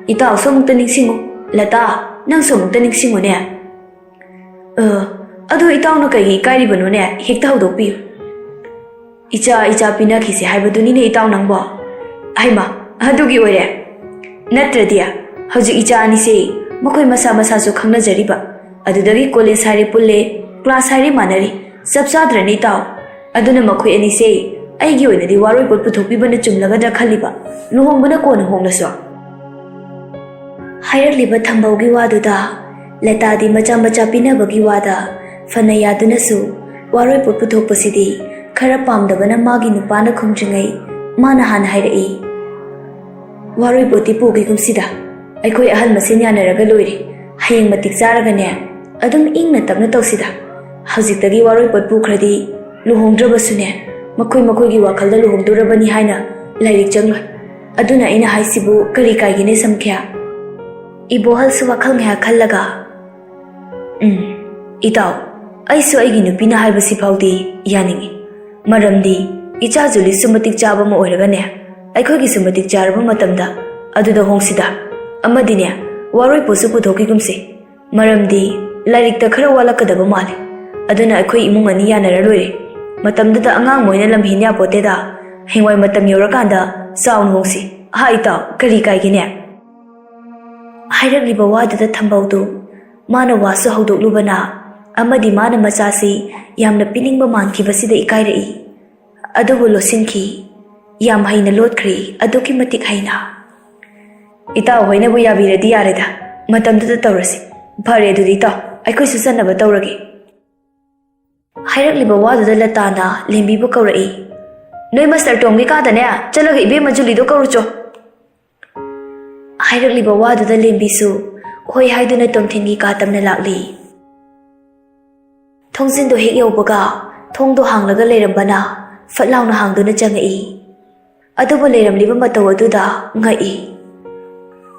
ꯏꯇꯥꯎꯁꯨ ꯑꯃꯨꯛꯇ ꯅꯤꯡꯁꯤꯡꯉꯨ꯫ ꯂꯇꯥ, ꯅꯪꯁꯨ ꯑꯃꯨꯛꯇ ꯅꯤꯡꯁꯤꯡꯉꯨꯅꯦ꯫ ꯑ, ꯑꯗꯣ ꯏꯇꯥꯎꯅ ꯀꯩꯒꯤ ꯏꯀꯥꯏꯔꯤꯕꯅꯣꯅꯦ? ꯍꯦꯛꯇ ꯍꯧꯗꯣꯛꯄꯤꯌꯨ꯫ ꯏꯆꯥ ꯏꯆꯥ ꯄꯤꯅꯈꯤꯁꯦ ꯍꯥꯏꯕꯗꯨꯅꯤꯅꯦ ꯏꯇꯥꯎ ꯅꯪꯕꯣ꯫ ꯍꯩꯃꯥ, ꯑꯗꯨꯒꯤ ꯑꯣꯏꯔꯦ꯫ ꯅꯠꯇ꯭ꯔꯗꯤ ꯍꯧꯖꯤꯛ ꯏꯆꯥ ꯑꯅꯤꯁꯦ ꯃꯈꯣꯏ ꯃꯁꯥ ꯃꯁꯥꯁꯨ ꯈꯪꯅꯖꯔꯤꯕ, ꯑꯗꯨꯗꯒꯤ ꯀꯣꯂꯦꯖ ꯍꯥꯏꯔꯦ ꯄꯨꯜꯂꯦ, ꯀ꯭ꯂꯥꯁ ꯍꯥꯏꯔꯦ ꯃꯥꯟꯅꯔꯤ꯫ ꯆꯞ ꯆꯥꯗ꯭ꯔꯅꯤ ꯏꯇꯥꯎ? ꯑꯗꯨꯅ ꯃꯈꯣꯏ ꯑꯅꯤꯁꯦ ꯑꯩꯒꯤ ꯑꯣꯏꯅꯗꯤ ꯋꯥꯔꯣꯏꯄꯣꯠ ꯄꯨꯊꯣꯛꯄꯤꯕꯅ ꯆꯨꯝꯂꯒꯗ꯭ꯔꯥ ꯈꯜꯂꯤꯕ, ꯂꯨꯍꯣꯡꯕꯅ ꯀꯣꯟꯅ ꯍꯣꯡꯂꯁꯨ꯫ ꯍꯥꯏꯔꯛꯂꯤꯕ ꯊꯝꯕꯧꯒꯤ ꯋꯥꯗꯨꯗ ꯂꯇꯥꯗꯤ ꯃꯆꯥ ꯃꯆꯥ ꯄꯤꯅꯕꯒꯤ ꯋꯥꯗ ꯐꯅ ꯌꯥꯗꯨꯅꯁꯨ ꯋꯥꯔꯣꯏꯄꯣꯠ ꯄꯨꯊꯣꯛꯄꯁꯤꯗꯤ ꯈꯔ ꯄꯥꯝꯗꯕꯅ ꯃꯥꯒꯤ ꯅꯨꯄꯥꯅ ꯈꯨꯝꯗ꯭ꯔꯤꯉꯩ ꯃꯥꯅ ꯍꯥꯟꯅ ꯍꯥꯏꯔꯛꯏ, "ꯋꯥꯔꯣꯏꯄꯣꯠꯇꯤ ꯄꯨꯈꯤꯒꯨꯝꯁꯤꯗ, ꯑꯩꯈꯣꯏ ꯑꯍꯜ ꯃꯁꯦꯟ ꯌꯥꯅꯔꯒ ꯂꯣꯏꯔꯦ꯫ ꯍꯌꯦꯡ ꯃꯇꯤꯛ ꯆꯥꯔꯒꯅꯦ ꯑꯗꯨꯝ ꯏꯪꯅ ꯇꯞꯅ ꯇꯧꯁꯤꯗ꯫ ꯍꯧꯖꯤꯛꯇꯒꯤ ꯋꯥꯔꯣꯏꯄꯣꯠ ꯄꯨꯈ꯭ꯔꯗꯤ ꯂꯨꯍꯣꯡꯗ꯭ꯔꯕꯁꯨꯅꯦ ꯃꯈꯣꯏ ꯃꯈꯣꯏꯒꯤ ꯋꯥꯈꯜꯗ ꯂꯨꯍꯣꯡꯗꯣꯔꯕꯅꯤ ꯍꯥꯏꯅ ꯂꯥꯏꯔꯤꯛ ꯆꯪꯂꯣꯏ꯫ ꯑꯗꯨꯅ ꯑꯩꯅ ꯍꯥꯏꯁꯤꯕꯨ ꯀꯔꯤ ꯀꯥꯏꯒꯦꯅꯦ ꯁꯝꯈ꯭ꯌꯥ?" ꯏꯕꯣꯍꯜꯁꯨ ꯋꯥꯈꯜ ꯉꯥꯏꯍꯥꯛ ꯈꯜꯂꯒ, "ꯎꯝ, ꯏꯇꯥꯎ, ꯑꯩꯁꯨ ꯑꯩꯒꯤ ꯅꯨꯄꯤꯅ ꯍꯥꯏꯕꯁꯤ ꯐꯥꯎꯗꯤ ꯌꯥꯅꯤꯡꯏ꯫ ꯃꯔꯝꯗꯤ ꯏꯆꯥ ꯖꯨꯂꯤꯁꯨ ꯃꯇꯤꯛ ꯆꯥꯕ ꯑꯃ ꯑꯣꯏꯔꯒꯅꯦ, ꯑꯩꯈꯣꯏꯒꯤꯁꯨ ꯃꯇꯤꯛ ꯆꯥꯔꯕ ꯃꯇꯝꯗ ꯑꯗꯨꯗ ꯍꯣꯡꯁꯤꯗ꯫ ꯑꯃꯗꯤꯅꯦ, ꯋꯥꯔꯣꯏꯄꯣꯠꯁꯨ ꯄꯨꯊꯣꯛꯈꯤꯒꯨꯝꯁꯤ꯫ ꯃꯔꯝꯗꯤ ꯂꯥꯏꯔꯤꯛꯇ ꯈꯔ ꯋꯥꯠꯂꯛꯀꯗꯕ ꯃꯥꯜꯂꯤ꯫ ꯑꯗꯨꯅ ꯑꯩꯈꯣꯏ ꯏꯃꯨꯡ ꯑꯅꯤ ꯌꯥꯅꯔ ꯂꯣꯏꯔꯦ꯫ ꯃꯇꯝꯗꯨꯗ ꯑꯉꯥꯡ ꯃꯣꯏꯅ ꯂꯝꯍꯦꯟ ꯌꯥꯄꯣꯠꯇꯦꯗ꯫ ꯍꯌꯦꯡꯋꯥꯏ ꯃꯇꯝ ꯌꯧꯔꯀꯥꯟꯗ ꯆꯥꯎꯅ ꯍꯣꯡꯁꯤ꯫ ꯍꯥ ꯏꯇꯥꯎ, ꯀꯔꯤ ꯀꯥꯏꯒꯦꯅꯦ?" ꯍꯥꯏꯔꯛꯂꯤꯕ ꯋꯥꯗꯨꯗ ꯊꯝꯕꯧꯗꯨ ꯃꯥꯅ ꯋꯥꯁꯨ ꯍꯧꯗꯣꯛꯂꯨꯕꯅ ꯑꯃꯗꯤ ꯃꯥꯅ ꯃꯆꯥꯁꯤ ꯌꯥꯝꯅ ꯄꯤꯅꯤꯡꯕ ꯃꯥꯟꯈꯤꯕꯁꯤꯗ ꯏꯀꯥꯏꯔꯛꯏ꯫ ꯑꯗꯨꯕꯨ ꯂꯣꯠꯁꯤꯟꯈꯤ꯫ ꯌꯥꯝ ꯍꯩꯅ ꯂꯣꯠꯈ꯭ꯔꯦ, ꯑꯗꯨꯛꯀꯤ ꯃꯇꯤꯛ ꯍꯩꯅ꯫ "ꯏꯇꯥꯎ ꯍꯣꯏꯅꯕꯨ ꯌꯥꯕꯤꯔꯗꯤ ꯌꯥꯔꯦꯗ, ꯃꯇꯝꯗꯨꯗ ꯇꯧꯔꯁꯤ꯫ ꯐꯔꯦ ꯑꯗꯨꯗꯤ ꯏꯇꯥꯎ, ꯑꯩꯈꯣꯏꯁꯨ ꯆꯠꯅꯕ ꯇꯧꯔꯒꯦ꯫" ꯍꯥꯏꯔꯛꯂꯤꯕ ꯋꯥꯗꯨꯗ ꯂꯇꯥꯅ ꯂꯦꯝꯕꯤꯕꯨ ꯀꯧꯔꯛꯏ꯫ "ꯅꯣꯏ ꯃꯁꯇꯔ ꯇꯣꯝꯒꯤ ꯀꯥꯗꯅꯦ ꯆꯠꯂꯒ ꯏꯕꯦꯝꯃ ꯖꯨꯂꯤꯗꯣ ꯀꯧꯔꯨꯆꯣ꯫" ꯍꯥꯏꯔꯛꯂꯤꯕ ꯋꯥꯗꯨꯗ ꯂꯦꯝꯕꯤꯁꯨ ꯍꯣꯏ ꯍꯥꯏꯗꯨꯅ ꯇꯣꯝꯊꯤꯟꯒꯤ ꯀꯥ ꯇꯝꯅ ꯂꯥꯛꯂꯤ꯫ ꯊꯣꯡꯖꯤꯟꯗꯣ ꯍꯦꯛ ꯌꯧꯕꯒ ꯊꯣꯡꯗꯣ ꯍꯥꯡꯂꯒ ꯂꯩꯔꯝꯕꯅ ꯐꯠ ꯂꯥꯎꯅ ꯍꯥꯡꯗꯨꯅ ꯆꯪꯉꯛꯏ꯫ ꯑꯗꯨꯕꯨ ꯂꯩꯔꯝꯂꯤꯕ ꯃꯇꯧ ꯑꯗꯨꯗ ꯉꯛꯏ꯫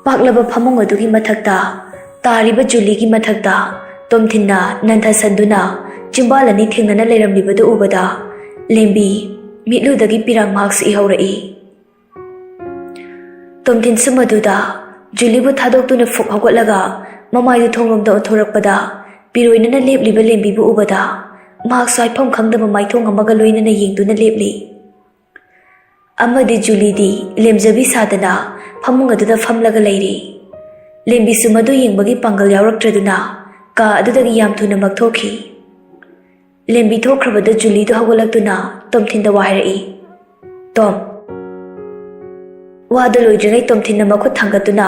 ꯄꯥꯛꯂꯕ ꯐꯃꯨꯡ ꯑꯗꯨꯒꯤ ꯃꯊꯛꯇ ꯇꯥꯔꯤꯕ ꯖꯨꯂꯤꯒꯤ ꯃꯊꯛꯇ ꯇꯣꯝꯊꯤꯟꯅ ꯅꯟꯊꯁꯟꯗꯨꯅ ꯆꯤꯝꯕꯥꯜ ꯑꯅꯤ ꯊꯦꯡꯅꯅ ꯂꯩꯔꯝꯂꯤꯕꯗꯨ ꯎꯕꯗ ꯂꯦꯝꯕꯤ ꯃꯤꯠꯂꯨꯗꯒꯤ ꯄꯤꯔꯥꯡ ꯃꯍꯥꯛꯁꯨ ꯏꯍꯧꯔꯛꯏ꯫ ꯇꯣꯝꯊꯤꯟꯁꯨ ꯃꯗꯨꯗ ꯖꯨꯂꯤꯕꯨ ꯊꯥꯗꯣꯛꯇꯨꯅ ꯐꯨꯛ ꯍꯧꯒꯠꯂꯒ ꯃꯃꯥꯏꯗꯨ ꯊꯣꯡꯂꯣꯝꯗ ꯑꯣꯟꯊꯣꯔꯛꯄꯗ ꯄꯤꯔꯣꯏꯅꯅ ꯂꯦꯞꯂꯤꯕ ꯂꯦꯝꯕꯤꯕꯨ ꯎꯕꯗ ꯃꯍꯥꯛꯁꯨ ꯍꯥꯏꯐꯝ ꯈꯪꯗꯕ ꯃꯥꯏꯊꯣꯡ ꯑꯃꯒ ꯂꯣꯏꯅꯅ ꯌꯦꯡꯗꯨꯅ ꯂꯦꯞꯂꯤ꯫ ꯑꯃꯗꯤ ꯖꯨꯂꯤꯗꯤ ꯂꯦꯝꯖꯕꯤ ꯁꯥꯗꯅ ꯐꯃꯨꯡ ꯑꯗꯨꯗ ꯐꯝꯂꯒ ꯂꯩꯔꯤ꯫ ꯂꯦꯝꯕꯤꯁꯨ ꯃꯗꯨ ꯌꯦꯡꯕꯒꯤ ꯄꯥꯡꯒꯜ ꯌꯥꯎꯔꯛꯇ꯭ꯔꯗꯨꯅ ꯀꯥ ꯑꯗꯨꯗꯒꯤ ꯌꯥꯝ ꯊꯨꯅꯃꯛ ꯊꯣꯛꯈꯤ꯫ ꯂꯦꯝꯕꯤ ꯊꯣꯛꯈ꯭ꯔꯕꯗ ꯖꯨꯂꯤꯗꯨ ꯍꯧꯒꯠꯂꯛꯇꯨꯅ ꯇꯣꯝꯊꯤꯟꯗ ꯋꯥ ꯍꯥꯏꯔꯛꯏ꯫ "ꯇꯣꯝ!" ꯋꯥꯗꯨ ꯂꯣꯏꯗ꯭ꯔꯤꯉꯩ ꯇꯣꯝꯊꯤꯟꯅ ꯃꯈꯨꯠ ꯊꯥꯡꯒꯠꯇꯨꯅ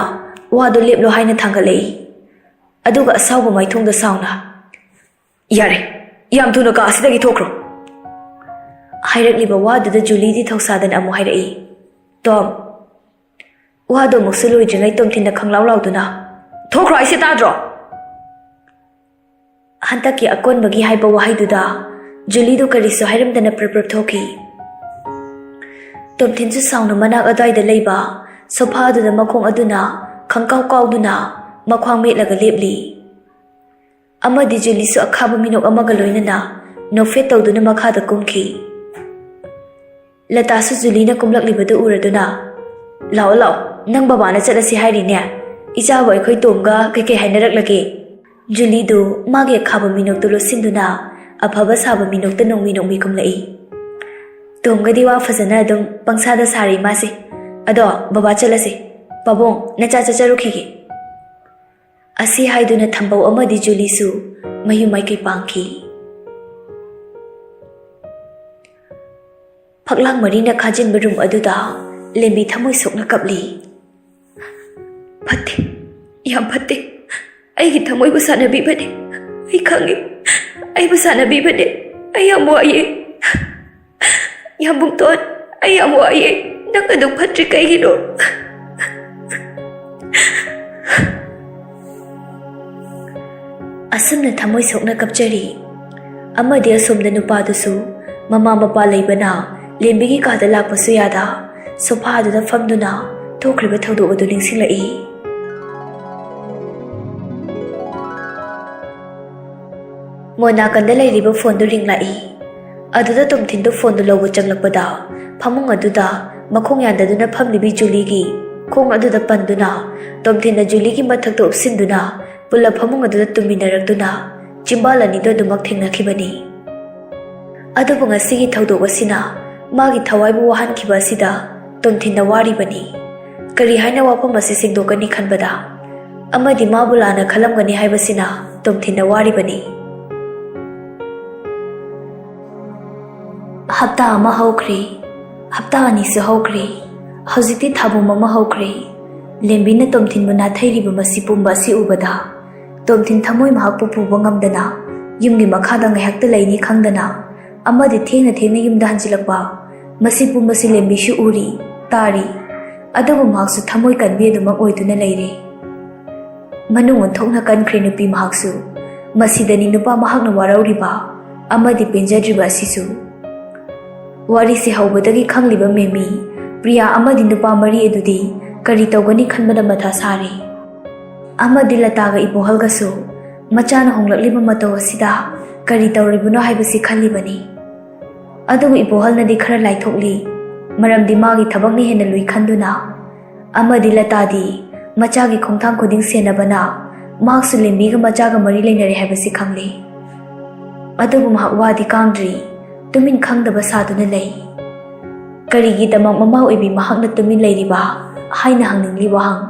ꯋꯥꯗꯨ ꯂꯦꯞꯂꯣ ꯍꯥꯏꯅ ꯊꯥꯡꯒꯠꯂꯛꯏ꯫ ꯑꯗꯨꯒ ꯑꯁꯥꯎꯕ ꯃꯥꯏꯊꯣꯡꯗ ꯁꯥꯎꯅ, "ꯌꯥꯔꯦ, ꯌꯥꯝ ꯊꯨꯅ ꯀꯥ ꯑꯁꯤꯗꯒꯤ ꯊꯣꯛꯈ꯭ꯔꯣ!" ꯍꯥꯏꯔꯛꯂꯤꯕ ꯋꯥꯗꯨꯗ ꯖꯨꯂꯤꯗꯤ ꯊꯧꯁꯥꯗꯅ ꯑꯃꯨꯛ ꯍꯥꯏꯔꯛꯏ, "ꯇꯣꯝ!" ꯋꯥꯗꯣ ꯑꯃꯨꯛꯁꯨ ꯂꯣꯏꯗ꯭ꯔꯤꯉꯩ ꯇꯣꯝꯊꯤꯟꯅ ꯈꯪꯂꯥꯎ ꯂꯥꯎꯗꯨꯅ, "ꯊꯣꯛꯈ꯭ꯔꯣ ꯍꯥꯏꯁꯦ, ꯇꯥꯗ꯭ꯔꯣ?" ꯍꯟꯗꯛꯀꯤ ꯑꯀꯣꯟꯕꯒꯤ ꯍꯥꯏꯕ ꯋꯥꯍꯩꯗꯨꯗ ꯖꯨꯂꯤꯗꯨ ꯀꯔꯤꯁꯨ ꯍꯥꯏꯔꯝꯗꯅ ꯄ꯭ꯔꯞ ꯄ꯭ꯔꯞ ꯊꯣꯛꯈꯤ꯫ ꯇꯣꯝꯊꯤꯟꯁꯨ ꯁꯥꯎꯅ ꯃꯅꯥꯛ ꯑꯗ꯭ꯋꯥꯏꯗ ꯂꯩꯕ ꯁꯣꯐꯥꯗꯨꯗ ꯃꯈꯣꯡ ꯑꯗꯨꯅ ꯈꯪꯀꯥꯎ ꯀꯥꯎꯗꯨꯅ ꯃꯈ꯭ꯋꯥꯡ ꯃꯦꯠꯂꯒ ꯂꯦꯞꯂꯤ꯫ ꯑꯃꯗꯤ ꯖꯨꯂꯤꯁꯨ ꯑꯈꯥꯕ ꯃꯤꯅꯣꯛ ꯑꯃꯒ ꯂꯣꯏꯅꯅ ꯅꯣꯛꯐꯦꯠ ꯇꯧꯗꯨꯅ ꯃꯈꯥꯗ ꯀꯨꯝꯈꯤ꯫ ꯂꯇꯥꯁꯨ ꯖꯨꯂꯤꯅ ꯀꯨꯝꯂꯛꯂꯤꯕꯗꯨ ꯎꯔꯗꯨꯅ, "ꯂꯥꯛꯑꯣ, ꯂꯥꯛꯑꯣ, ꯅꯪ ꯕꯕꯥꯅ ꯆꯠꯂꯁꯤ ꯍꯥꯏꯔꯤꯅꯦ? ꯏꯆꯥꯕꯨ ꯑꯩꯈꯣꯏ ꯇꯣꯝꯒ ꯀꯩꯀꯩ ꯍꯥꯏꯅꯔꯛꯂꯒꯦ?" ꯖꯨꯂꯤꯗꯨ ꯃꯥꯒꯤ ꯑꯈꯥꯕ ꯃꯤꯅꯣꯛꯇꯨ ꯂꯣꯠꯁꯤꯟꯗꯨꯅ ꯑꯐꯕ ꯁꯥꯕ ꯃꯤꯅꯣꯛꯇ ꯅꯣꯡꯃꯤ ꯅꯣꯡꯃꯤ ꯀꯨꯝꯂꯛꯏ꯫ "ꯇꯣꯝꯒꯗꯤ ꯋꯥ ꯐꯖꯅ ꯑꯗꯨꯝ ꯄꯪꯁꯥꯗ ꯁꯥꯔꯤ ꯃꯥꯁꯦ꯫ ꯑꯗꯣ ꯕꯕꯥ ꯆꯠꯂꯁꯦ꯫ ꯄꯥꯕꯨꯡ, ꯅꯆꯥ ꯆꯠꯆꯔꯨꯈꯤꯒꯦ꯫" ꯑꯁꯤ ꯍꯥꯏꯗꯨꯅ ꯊꯝꯕꯧ ꯑꯃꯗꯤ ꯖꯨꯂꯤꯁꯨ ꯃꯌꯨꯝ ꯃꯥꯏꯀꯩ ꯄꯥꯡꯈꯤ꯫ ꯐꯛꯂꯥꯡ ꯃꯔꯤꯅ ꯈꯥꯖꯤꯟꯕ ꯔꯨꯝ ꯑꯗꯨꯗ ꯂꯦꯝꯕꯤ ꯊꯃꯣꯏ ꯁꯣꯛꯅ ꯀꯞꯂꯤ꯫ "ꯐꯠꯇꯦ, ꯌꯥꯝ ꯐꯠꯇꯦ꯫ ꯑꯩꯒꯤ ꯊꯃꯣꯏꯕꯨ ꯁꯥꯟꯅꯕꯤꯕꯅꯦ꯫ ꯑꯩ ꯈꯪꯉꯤ, ꯑꯩꯕꯨ ꯁꯥꯟꯅꯕꯤꯕꯅꯦ꯫ ꯑꯩ ꯌꯥꯝ ꯋꯥꯏꯌꯦ꯫ ꯌꯥꯝꯕꯨꯡꯇꯣꯟ, ꯑꯩ ꯌꯥꯝ ꯋꯥꯏꯌꯦ꯫ ꯅꯪ ꯑꯗꯨꯛ ꯐꯠꯇ꯭ꯔꯤ ꯀꯩꯒꯤꯅꯣ?" ꯑꯁꯨꯝꯅ ꯊꯃꯣꯏ ꯁꯣꯛꯅ ꯀꯞꯆꯔꯤ꯫ ꯑꯃꯗꯤ ꯑꯁꯣꯝꯗ ꯅꯨꯄꯥꯗꯨꯁꯨ ꯃꯃꯥ ꯃꯄꯥ ꯂꯩꯕꯅ ꯂꯦꯝꯕꯤꯒꯤ ꯀꯥꯗ ꯂꯥꯛꯄꯁꯨ ꯌꯥꯗ ꯁꯣꯐꯥꯗꯨꯗ ꯐꯝꯗꯨꯅ ꯊꯣꯛꯈ꯭ꯔꯤꯕ ꯊꯧꯗꯣꯛ ꯑꯗꯨ ꯅꯤꯡꯁꯤꯡꯂꯛꯏ꯫ ꯃꯣꯟ ꯅꯥꯀꯟꯗ ꯂꯩꯔꯤꯕ ꯐꯣꯟꯗꯨ ꯔꯤꯡ ꯂꯥꯛꯏ꯫ ꯑꯗꯨꯗ ꯇꯣꯝꯊꯤꯟꯗꯨ ꯐꯣꯟꯗꯨ ꯂꯧꯕ ꯆꯪꯂꯛꯄꯗ ꯐꯃꯨꯡ ꯑꯗꯨꯗ ꯃꯈꯣꯡ ꯌꯥꯟꯗꯗꯨꯅ ꯐꯝꯂꯤꯕꯤ ꯖꯨꯂꯤꯒꯤ ꯈꯣꯡ ꯑꯗꯨꯗ ꯄꯟꯗꯨꯅ ꯇꯣꯝꯊꯤꯟꯅ ꯖꯨꯂꯤꯒꯤ ꯃꯊꯛꯇ ꯎꯞꯁꯤꯟꯗꯨꯅ ꯄꯨꯜꯂꯞ ꯐꯃꯨꯡ ꯑꯗꯨꯗ ꯇꯨꯝꯃꯤꯟꯅꯔꯛꯇꯨꯅ ꯆꯤꯝꯕꯥꯜ ꯑꯅꯤꯗꯨ ꯑꯗꯨꯃꯛ ꯊꯦꯡꯅꯈꯤꯕꯅꯤ꯫ ꯑꯗꯨꯕꯨ ꯉꯁꯤꯒꯤ ꯊꯧꯗꯣꯛ ꯑꯁꯤꯅ ꯃꯥꯒꯤ ꯊꯋꯥꯏꯕꯨ ꯋꯥꯍꯟꯈꯤꯕ ꯑꯁꯤꯗ ꯇꯣꯝꯊꯤꯟꯅ ꯋꯥꯔꯤꯕꯅꯤ꯫ ꯀꯔꯤ ꯍꯥꯏꯅ ꯋꯥꯐꯝ ꯑꯁꯤ ꯁꯦꯡꯗꯣꯛꯀꯅꯤ ꯈꯟꯕꯗ ꯑꯃꯗꯤ ꯃꯥꯕꯨ ꯂꯥꯟꯅ ꯈꯜꯂꯝꯒꯅꯤ ꯍꯥꯏꯕꯁꯤꯅ ꯇꯣꯝꯊꯤꯟꯅ ꯋꯥꯔꯤꯕꯅꯤ꯫ ꯍꯞꯇꯥ ꯑꯃ ꯍꯧꯈ꯭ꯔꯦ, ꯍꯞꯇꯥ ꯑꯅꯤꯁꯨ ꯍꯧꯈ꯭ꯔꯦ, ꯍꯧꯖꯤꯛꯇꯤ ꯊꯥ ꯄꯨꯝ ꯑꯃ ꯍꯧꯈ꯭ꯔꯦ꯫ ꯂꯦꯝꯕꯤꯅ ꯇꯣꯝꯊꯤꯟꯕꯨ ꯅꯥꯊꯩꯔꯤꯕ ꯃꯁꯤ ꯄꯨꯝꯕ ꯑꯁꯤ ꯎꯕꯗ, ꯇꯣꯝꯊꯤꯟ ꯊꯃꯣꯏ ꯃꯍꯥꯛꯄꯨ ꯄꯨꯕ ꯉꯝꯗꯅ, ꯌꯨꯝꯒꯤ ꯃꯈꯥꯗ ꯉꯥꯏꯍꯥꯛꯇ ꯂꯩꯅꯤ ꯈꯪꯗꯅ, ꯑꯃꯗꯤ ꯊꯦꯡꯅ ꯊꯦꯡꯅ ꯌꯨꯝꯗ ꯍꯟꯖꯤꯜꯂꯛꯄ, ꯃꯁꯤ ꯄꯨꯝꯕꯁꯤ ꯂꯦꯝꯕꯤꯁꯨ ꯎꯔꯤ, ꯇꯥꯔꯤ꯫ ꯑꯗꯨꯕꯨ ꯃꯍꯥꯛꯁꯨ ꯊꯃꯣꯏ ꯀꯟꯕꯤ ꯑꯗꯨꯃꯛ ꯑꯣꯏꯗꯨꯅ ꯂꯩꯔꯦ꯫ ꯃꯅꯨꯡ ꯑꯣꯟꯊꯣꯛꯅ ꯀꯟꯈ꯭ꯔꯦ ꯅꯨꯄꯤ ꯃꯍꯥꯛꯁꯨ꯫ ꯃꯁꯤꯗꯅꯤ ꯅꯨꯄꯥ ꯃꯍꯥꯛꯅ ꯋꯥꯔꯧꯔꯤꯕ ꯑꯃꯗꯤ ꯄꯦꯟꯖꯗ꯭ꯔꯤꯕ ꯑꯁꯤꯁꯨ꯫ ꯋꯥꯔꯤꯁꯤ ꯍꯧꯕꯗꯒꯤ ꯈꯪꯂꯤꯕ ꯃꯦꯃꯤ, ꯄ꯭ꯔꯤꯌꯥ ꯑꯃꯗꯤ ꯅꯨꯄꯥ ꯃꯔꯤ ꯑꯗꯨꯗꯤ ꯀꯔꯤ ꯇꯧꯒꯅꯤ ꯈꯟꯕꯗ ꯃꯊꯥ ꯁꯥꯔꯤ꯫ ꯑꯃꯗꯤ ꯂꯇꯥꯒ ꯏꯕꯣꯍꯜꯒꯁꯨ ꯃꯆꯥꯅ ꯍꯣꯡꯂꯛꯂꯤꯕ ꯃꯇꯧ ꯑꯁꯤꯗ ꯀꯔꯤ ꯇꯧꯔꯤꯕꯅꯣ ꯍꯥꯏꯕꯁꯤ ꯈꯜꯂꯤꯕꯅꯤ꯫ ꯑꯗꯨꯕꯨ ꯏꯕꯣꯍꯜꯅꯗꯤ ꯈꯔ ꯂꯥꯏꯊꯣꯛꯂꯤ, ꯃꯔꯝꯗꯤ ꯃꯥꯒꯤ ꯊꯕꯛꯅ ꯍꯦꯟꯅ ꯂꯨꯏ ꯈꯟꯗꯨꯅ꯫ ꯑꯃꯗꯤ ꯂꯇꯥꯗꯤ ꯃꯆꯥꯒꯤ ꯈꯣꯡꯊꯥꯡ ꯈꯨꯗꯤꯡ ꯁꯦꯟꯅꯕꯅ ꯃꯍꯥꯛꯁꯨ ꯂꯦꯝꯕꯤꯒ ꯃꯆꯥꯒ ꯃꯔꯤ ꯂꯩꯅꯔꯦ ꯍꯥꯏꯕꯁꯤ ꯈꯪꯂꯤ꯫ ꯑꯗꯨꯕꯨ ꯃꯍꯥꯛ ꯋꯥꯗꯤ ꯀꯥꯡꯗ꯭ꯔꯤ, ꯇꯨꯃꯤꯟ ꯈꯪꯗꯕ ꯁꯥꯗꯨꯅ ꯂꯩ꯫ ꯀꯔꯤꯒꯤꯗꯃꯛ ꯃꯃꯥ ꯑꯣꯏꯕꯤ ꯃꯍꯥꯛꯅ ꯇꯨꯃꯤꯟ ꯂꯩꯔꯤꯕ ꯍꯥꯏꯅ ꯍꯪꯅꯤꯡꯂꯤ ꯋꯥꯍꯪ꯫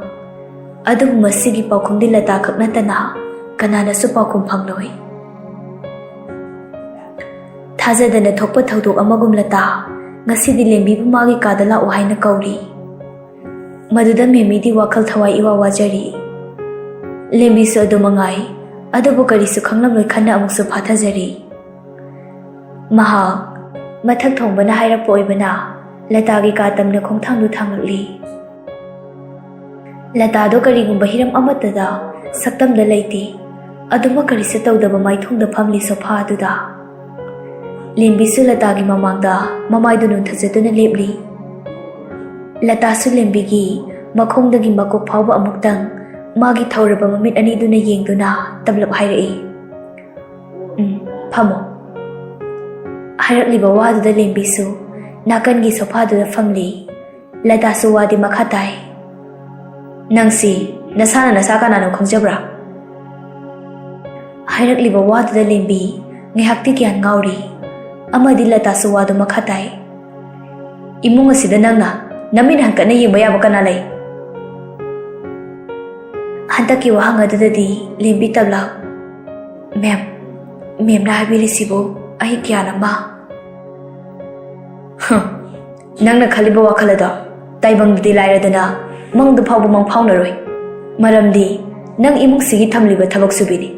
ꯑꯗꯨꯕꯨ ꯃꯁꯤꯒꯤ ꯄꯥꯎꯈꯨꯝꯗꯤ ꯂꯇꯥ ꯈꯛ ꯅꯠꯇꯅ ꯀꯅꯥꯅꯁꯨ ꯄꯥꯎꯈꯨꯝ ꯐꯪꯂꯣꯏ꯫ ꯊꯥꯖꯗꯅ ꯊꯣꯛꯄ ꯊꯧꯗꯣꯛ ꯑꯃꯒꯨꯝ ꯂꯇꯥ ꯉꯁꯤꯗꯤ ꯂꯦꯝꯕꯤꯕꯨ ꯃꯥꯒꯤ ꯀꯥꯗ ꯂꯥꯛꯑꯣ ꯍꯥꯏꯅ ꯀꯧꯔꯤ꯫ ꯃꯗꯨꯗ ꯃꯦꯃꯤꯗꯤ ꯋꯥꯈꯜ ꯊꯋꯥꯏ ꯏꯋꯥ ꯋꯥꯖꯔꯤ꯫ ꯂꯦꯝꯕꯤꯁꯨ ꯑꯗꯨ ꯃꯉꯥꯏ꯫ ꯑꯗꯨꯕꯨ ꯀꯔꯤꯁꯨ ꯈꯪꯂꯝꯂꯣꯏ ꯈꯟꯅ ꯑꯃꯨꯛꯁꯨ ꯐꯥꯊꯖꯔꯤ꯫ ꯃꯍꯥꯛ ꯃꯊꯛ ꯊꯣꯡꯕꯅ ꯍꯥꯏꯔꯛꯄ ꯑꯣꯏꯕꯅ ꯂꯇꯥꯒꯤ ꯀꯥ ꯇꯝꯅ ꯈꯣꯡꯊꯥꯡꯗꯨ ꯊꯥꯡꯂꯛꯂꯤ꯫ ꯂꯇꯥꯗꯣ ꯀꯔꯤꯒꯨꯝꯕ ꯍꯤꯔꯝ ꯑꯃꯠꯇꯗ ꯁꯛꯇꯝꯗ ꯂꯩꯇꯦ꯫ ꯑꯗꯨꯃꯛ ꯀꯔꯤꯁꯨ ꯇꯧꯗꯕ ꯃꯥꯏꯊꯣꯡꯗ ꯐꯝꯂꯤ ꯁꯣꯐꯥ ꯑꯗꯨꯗ꯫ ꯂꯦꯝꯕꯤꯁꯨ ꯂꯇꯥꯒꯤ ꯃꯃꯥꯡꯗ ꯃꯃꯥꯏꯗꯨ ꯅꯣꯟꯊꯖꯗꯨꯅ ꯂꯦꯞꯂꯤ꯫ ꯂꯇꯥꯁꯨ ꯂꯦꯝꯕꯤꯒꯤ ꯃꯈꯣꯡꯗꯒꯤ ꯃꯀꯣꯛ ꯐꯥꯎꯕ ꯑꯃꯨꯛꯇꯪ ꯃꯥꯒꯤ ꯊꯧꯔꯕ ꯃꯃꯤꯠ ꯑꯅꯤꯗꯨꯅ ꯌꯦꯡꯗꯨꯅ ꯇꯞꯂꯞ ꯍꯥꯏꯔꯛꯏ, "ꯎꯝ, ꯐꯝꯃꯣ"꯫ ꯍꯥꯏꯔꯛꯂꯤꯕ ꯋꯥꯗꯨꯗ ꯂꯦꯝꯕꯤꯁꯨ ꯅꯥꯀꯟꯒꯤ ꯁꯣꯐꯥꯗꯨꯗ ꯐꯝꯂꯤ꯫ ꯂꯇꯥꯁꯨ ꯋꯥꯗꯤ ꯃꯈꯥ ꯇꯥꯏ꯫ "ꯅꯪꯁꯤ ꯅꯁꯥꯅ ꯅꯁꯥ ꯀꯅꯥꯅꯣ ꯈꯪꯖꯕ꯭ꯔꯥ?" ꯍꯥꯏꯔꯛꯂꯤꯕ ꯋꯥꯗꯨꯗ ꯂꯦꯝꯕꯤ ꯉꯥꯏꯍꯥꯛꯇꯤ ꯒ꯭ꯌꯥꯟ ꯉꯥꯎꯔꯤ꯫ ꯑꯃꯗꯤ ꯂꯇꯥꯁꯨ ꯋꯥꯗꯨ ꯃꯈꯥ ꯇꯥꯏ꯫ "ꯏꯃꯨꯡ ꯑꯁꯤꯗ ꯅꯪꯅ ꯅꯃꯤꯠ ꯍꯟꯀꯠꯅ ꯌꯦꯡꯕ ꯌꯥꯕ ꯀꯅꯥ ꯂꯩ?" ꯍꯟꯗꯛꯀꯤ ꯋꯥꯍꯪ ꯑꯗꯨꯗꯗꯤ ꯂꯦꯝꯕꯤ ꯇꯞꯂꯞ, ꯃꯦꯝ, ꯃꯦꯝꯅ ꯍꯥꯏꯕꯤꯔꯤꯁꯤꯕꯨ ꯑꯩ ꯒ꯭ꯌꯥꯟ ꯑꯃ꯫ ꯍꯝ, ꯅꯪꯅ ꯈꯜꯂꯤꯕ ꯋꯥꯈꯜ ꯑꯗꯣ ꯇꯥꯏꯕꯪꯗꯗꯤ ꯂꯥꯏꯔꯗꯅ, ꯃꯪꯗ ꯐꯥꯎꯕ ꯃꯪ ꯐꯥꯎꯅꯔꯣꯏ꯫ ꯃꯔꯝꯗꯤ ꯅꯪ ꯏꯃꯨꯡꯁꯤꯒꯤ ꯊꯝꯂꯤꯕ ꯊꯕꯛ ꯁꯨꯕꯤꯅꯤ꯫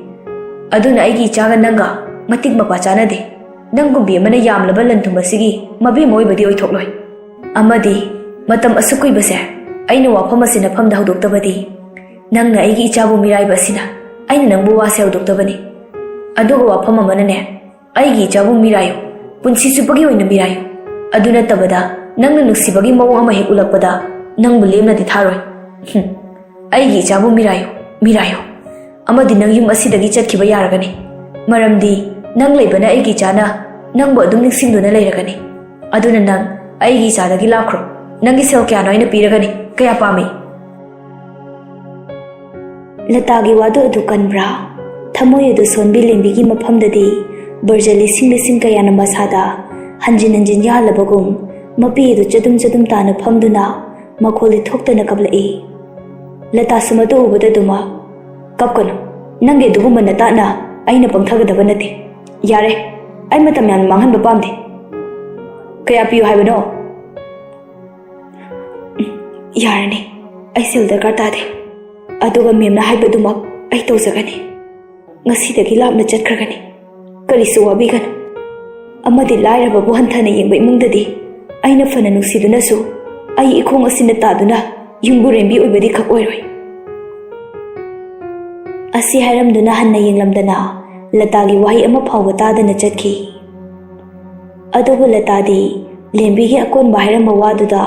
ꯑꯗꯨꯅ ꯑꯩꯒꯤ ꯏꯆꯥꯒ ꯅꯪꯒ ꯃꯇꯤꯛ ꯃꯄꯥ ꯆꯥꯅꯗꯦ꯫ ꯅꯪꯒꯨꯝꯕꯤ ꯑꯃꯅ ꯌꯥꯝꯂꯕ ꯂꯟ ꯊꯨꯝ ꯑꯁꯤꯒꯤ ꯃꯕꯦꯝꯃ ꯑꯣꯏꯕꯗꯤ ꯑꯣꯏꯊꯣꯛꯂꯣꯏ꯫ ꯑꯃꯗꯤ ꯃꯇꯝ ꯑꯁꯨꯛ ꯀꯨꯏꯕꯁꯦ ꯑꯩꯅ ꯋꯥꯐꯝ ꯑꯁꯤ ꯅꯐꯝꯗ ꯍꯧꯗꯣꯛꯇꯕꯗꯤ, ꯅꯪꯅ ꯑꯩꯒꯤ ꯏꯆꯥꯕꯨ ꯃꯤꯔꯥꯏꯕ ꯑꯁꯤꯅ ꯑꯩꯅ ꯅꯪꯕꯨ ꯋꯥꯁꯦ ꯍꯧꯗꯣꯛꯇꯕꯅꯤ꯫ ꯑꯗꯨꯒ ꯋꯥꯐꯝ ꯑꯃꯅꯅꯦ, ꯑꯩꯒꯤ ꯏꯆꯥꯕꯨ ꯃꯤꯔꯥꯏꯌꯨ, ꯄꯨꯟꯁꯤ ꯆꯨꯞꯄꯒꯤ ꯑꯣꯏꯅ ꯃꯤꯔꯥꯏꯌꯨ꯫ ꯑꯗꯨ ꯅꯠꯇꯕꯗ ꯅꯪꯅ ꯅꯨꯡꯁꯤꯕꯒꯤ ꯃꯑꯣꯡ ꯑꯃ ꯍꯦꯛ ꯎꯠꯂꯛꯄꯗ ꯅꯪꯕꯨ ꯂꯦꯝꯅꯗꯤ ꯊꯥꯔꯣꯏ꯫ ꯍꯨꯝ, ꯑꯩꯒꯤ ꯏꯆꯥꯕꯨ ꯃꯤꯔꯥꯏꯌꯨ, ꯃꯤꯔꯥꯏꯌꯨ꯫ ꯑꯃꯗꯤ ꯅꯪ ꯌꯨꯝ ꯑꯁꯤꯗꯒꯤ ꯆꯠꯈꯤꯕ ꯌꯥꯔꯒꯅꯤ꯫ ꯃꯔꯝꯗꯤ ꯅꯪ ꯂꯩꯕꯅ ꯑꯩꯒꯤ ꯏꯆꯥꯅ ꯅꯪꯕꯨ ꯑꯗꯨꯝ ꯅꯤꯡꯁꯤꯡꯗꯨꯅ ꯂꯩꯔꯒꯅꯤ꯫ ꯑꯗꯨꯅ ꯅꯪ ꯑꯩꯒꯤ ꯏꯆꯥꯗꯒꯤ ꯂꯥꯞꯈ꯭ꯔꯣ꯫ ꯅꯪꯒꯤ ꯁꯦꯜ ꯀꯌꯥꯅꯣ ꯑꯩꯅ ꯄꯤꯔꯒꯅꯤ꯫ ꯀꯌꯥ ꯄꯥꯝꯃꯤ? ꯂꯇꯥꯒꯤ ꯋꯥꯗꯨ ꯑꯗꯨ ꯀꯟꯕ꯭ꯔꯥ? ꯊꯃꯣꯏ ꯑꯗꯨ ꯁꯣꯟꯕꯤ ꯂꯦꯝꯕꯤꯒꯤ ꯃꯐꯝꯗꯗꯤ ꯕꯔꯖ ꯂꯤꯁꯤꯡ ꯂꯤꯁꯤꯡ ꯀꯌꯥꯅ ꯃꯁꯥꯗ ꯍꯟꯖꯤꯟ ꯍꯟꯖꯤꯟ ꯌꯥꯜꯂꯕꯒꯨꯝ, ꯃꯄꯤ ꯑꯗꯨ ꯆꯗꯨꯝ ꯆꯗꯨꯝ ꯇꯥꯅ ꯐꯝꯗꯨꯅ ꯃꯈꯣꯜꯗꯤ ꯊꯣꯛꯇꯅ ꯀꯞꯂꯛꯏ꯫ ꯂꯇꯥꯁꯨ ꯃꯗꯨ ꯎꯕꯗ ꯑꯗꯨꯃꯛ, "ꯀꯞꯀꯅꯨ, ꯅꯪꯒꯤ ꯑꯗꯨꯒꯨꯝꯕ ꯅꯇꯥꯠꯅ ꯑꯩꯅ ꯄꯪꯊꯒꯗꯕ ꯅꯠꯇꯦ꯫ ꯌꯥꯔꯦ, ꯑꯩ ꯃꯇꯝ ꯌꯥꯝꯅ ꯃꯥꯡꯍꯟꯕ ꯄꯥꯝꯗꯦ꯫ ꯀꯌꯥ ꯄꯤꯌꯨ ꯍꯥꯏꯕꯅꯣ?" "ꯌꯥꯔꯅꯤ, ꯑꯩ ꯁꯦꯜ ꯗꯔꯀꯥꯔ ꯇꯥꯗꯦ꯫ ꯑꯗꯨꯒ ꯃꯦꯝꯅ ꯍꯥꯏꯕꯗꯨꯃꯛ ꯑꯩ ꯇꯧꯖꯒꯅꯤ꯫ ꯉꯁꯤꯗꯒꯤ ꯂꯥꯞꯅ ꯆꯠꯈ꯭ꯔꯒꯅꯤ꯫ ꯀꯔꯤꯁꯨ ꯋꯥꯕꯤꯒꯅꯨ꯫ ꯑꯃꯗꯤ ꯂꯥꯏꯔꯕꯕꯨ ꯍꯟꯊꯅ ꯌꯦꯡꯕ ꯏꯃꯨꯡꯗꯗꯤ ꯑꯩꯅ ꯐꯅ ꯅꯨꯡꯁꯤꯗꯨꯅꯁꯨ ꯑꯩ ꯏꯈꯣꯡ ꯑꯁꯤꯅ ꯇꯥꯗꯨꯅ ꯌꯨꯝꯕꯨ ꯔꯦꯝꯕꯤ ꯑꯣꯏꯕꯗꯤ ꯈꯛ ꯑꯣꯏꯔꯣꯏ꯫" ꯑꯁꯤ ꯍꯥꯏꯔꯝꯗꯨꯅ ꯍꯟꯅ ꯌꯦꯡꯂꯝꯗꯅ ꯂꯇꯥꯒꯤ ꯋꯥꯍꯩ ꯑꯃ ꯐꯥꯎꯕ ꯇꯥꯗꯅ ꯆꯠꯈꯤ꯫ ꯑꯗꯨꯕꯨ ꯂꯇꯥꯗꯤ ꯂꯦꯝꯕꯤꯒꯤ ꯑꯀꯣꯟꯕ ꯍꯥꯏꯔꯝꯕ ꯋꯥꯗꯨꯗ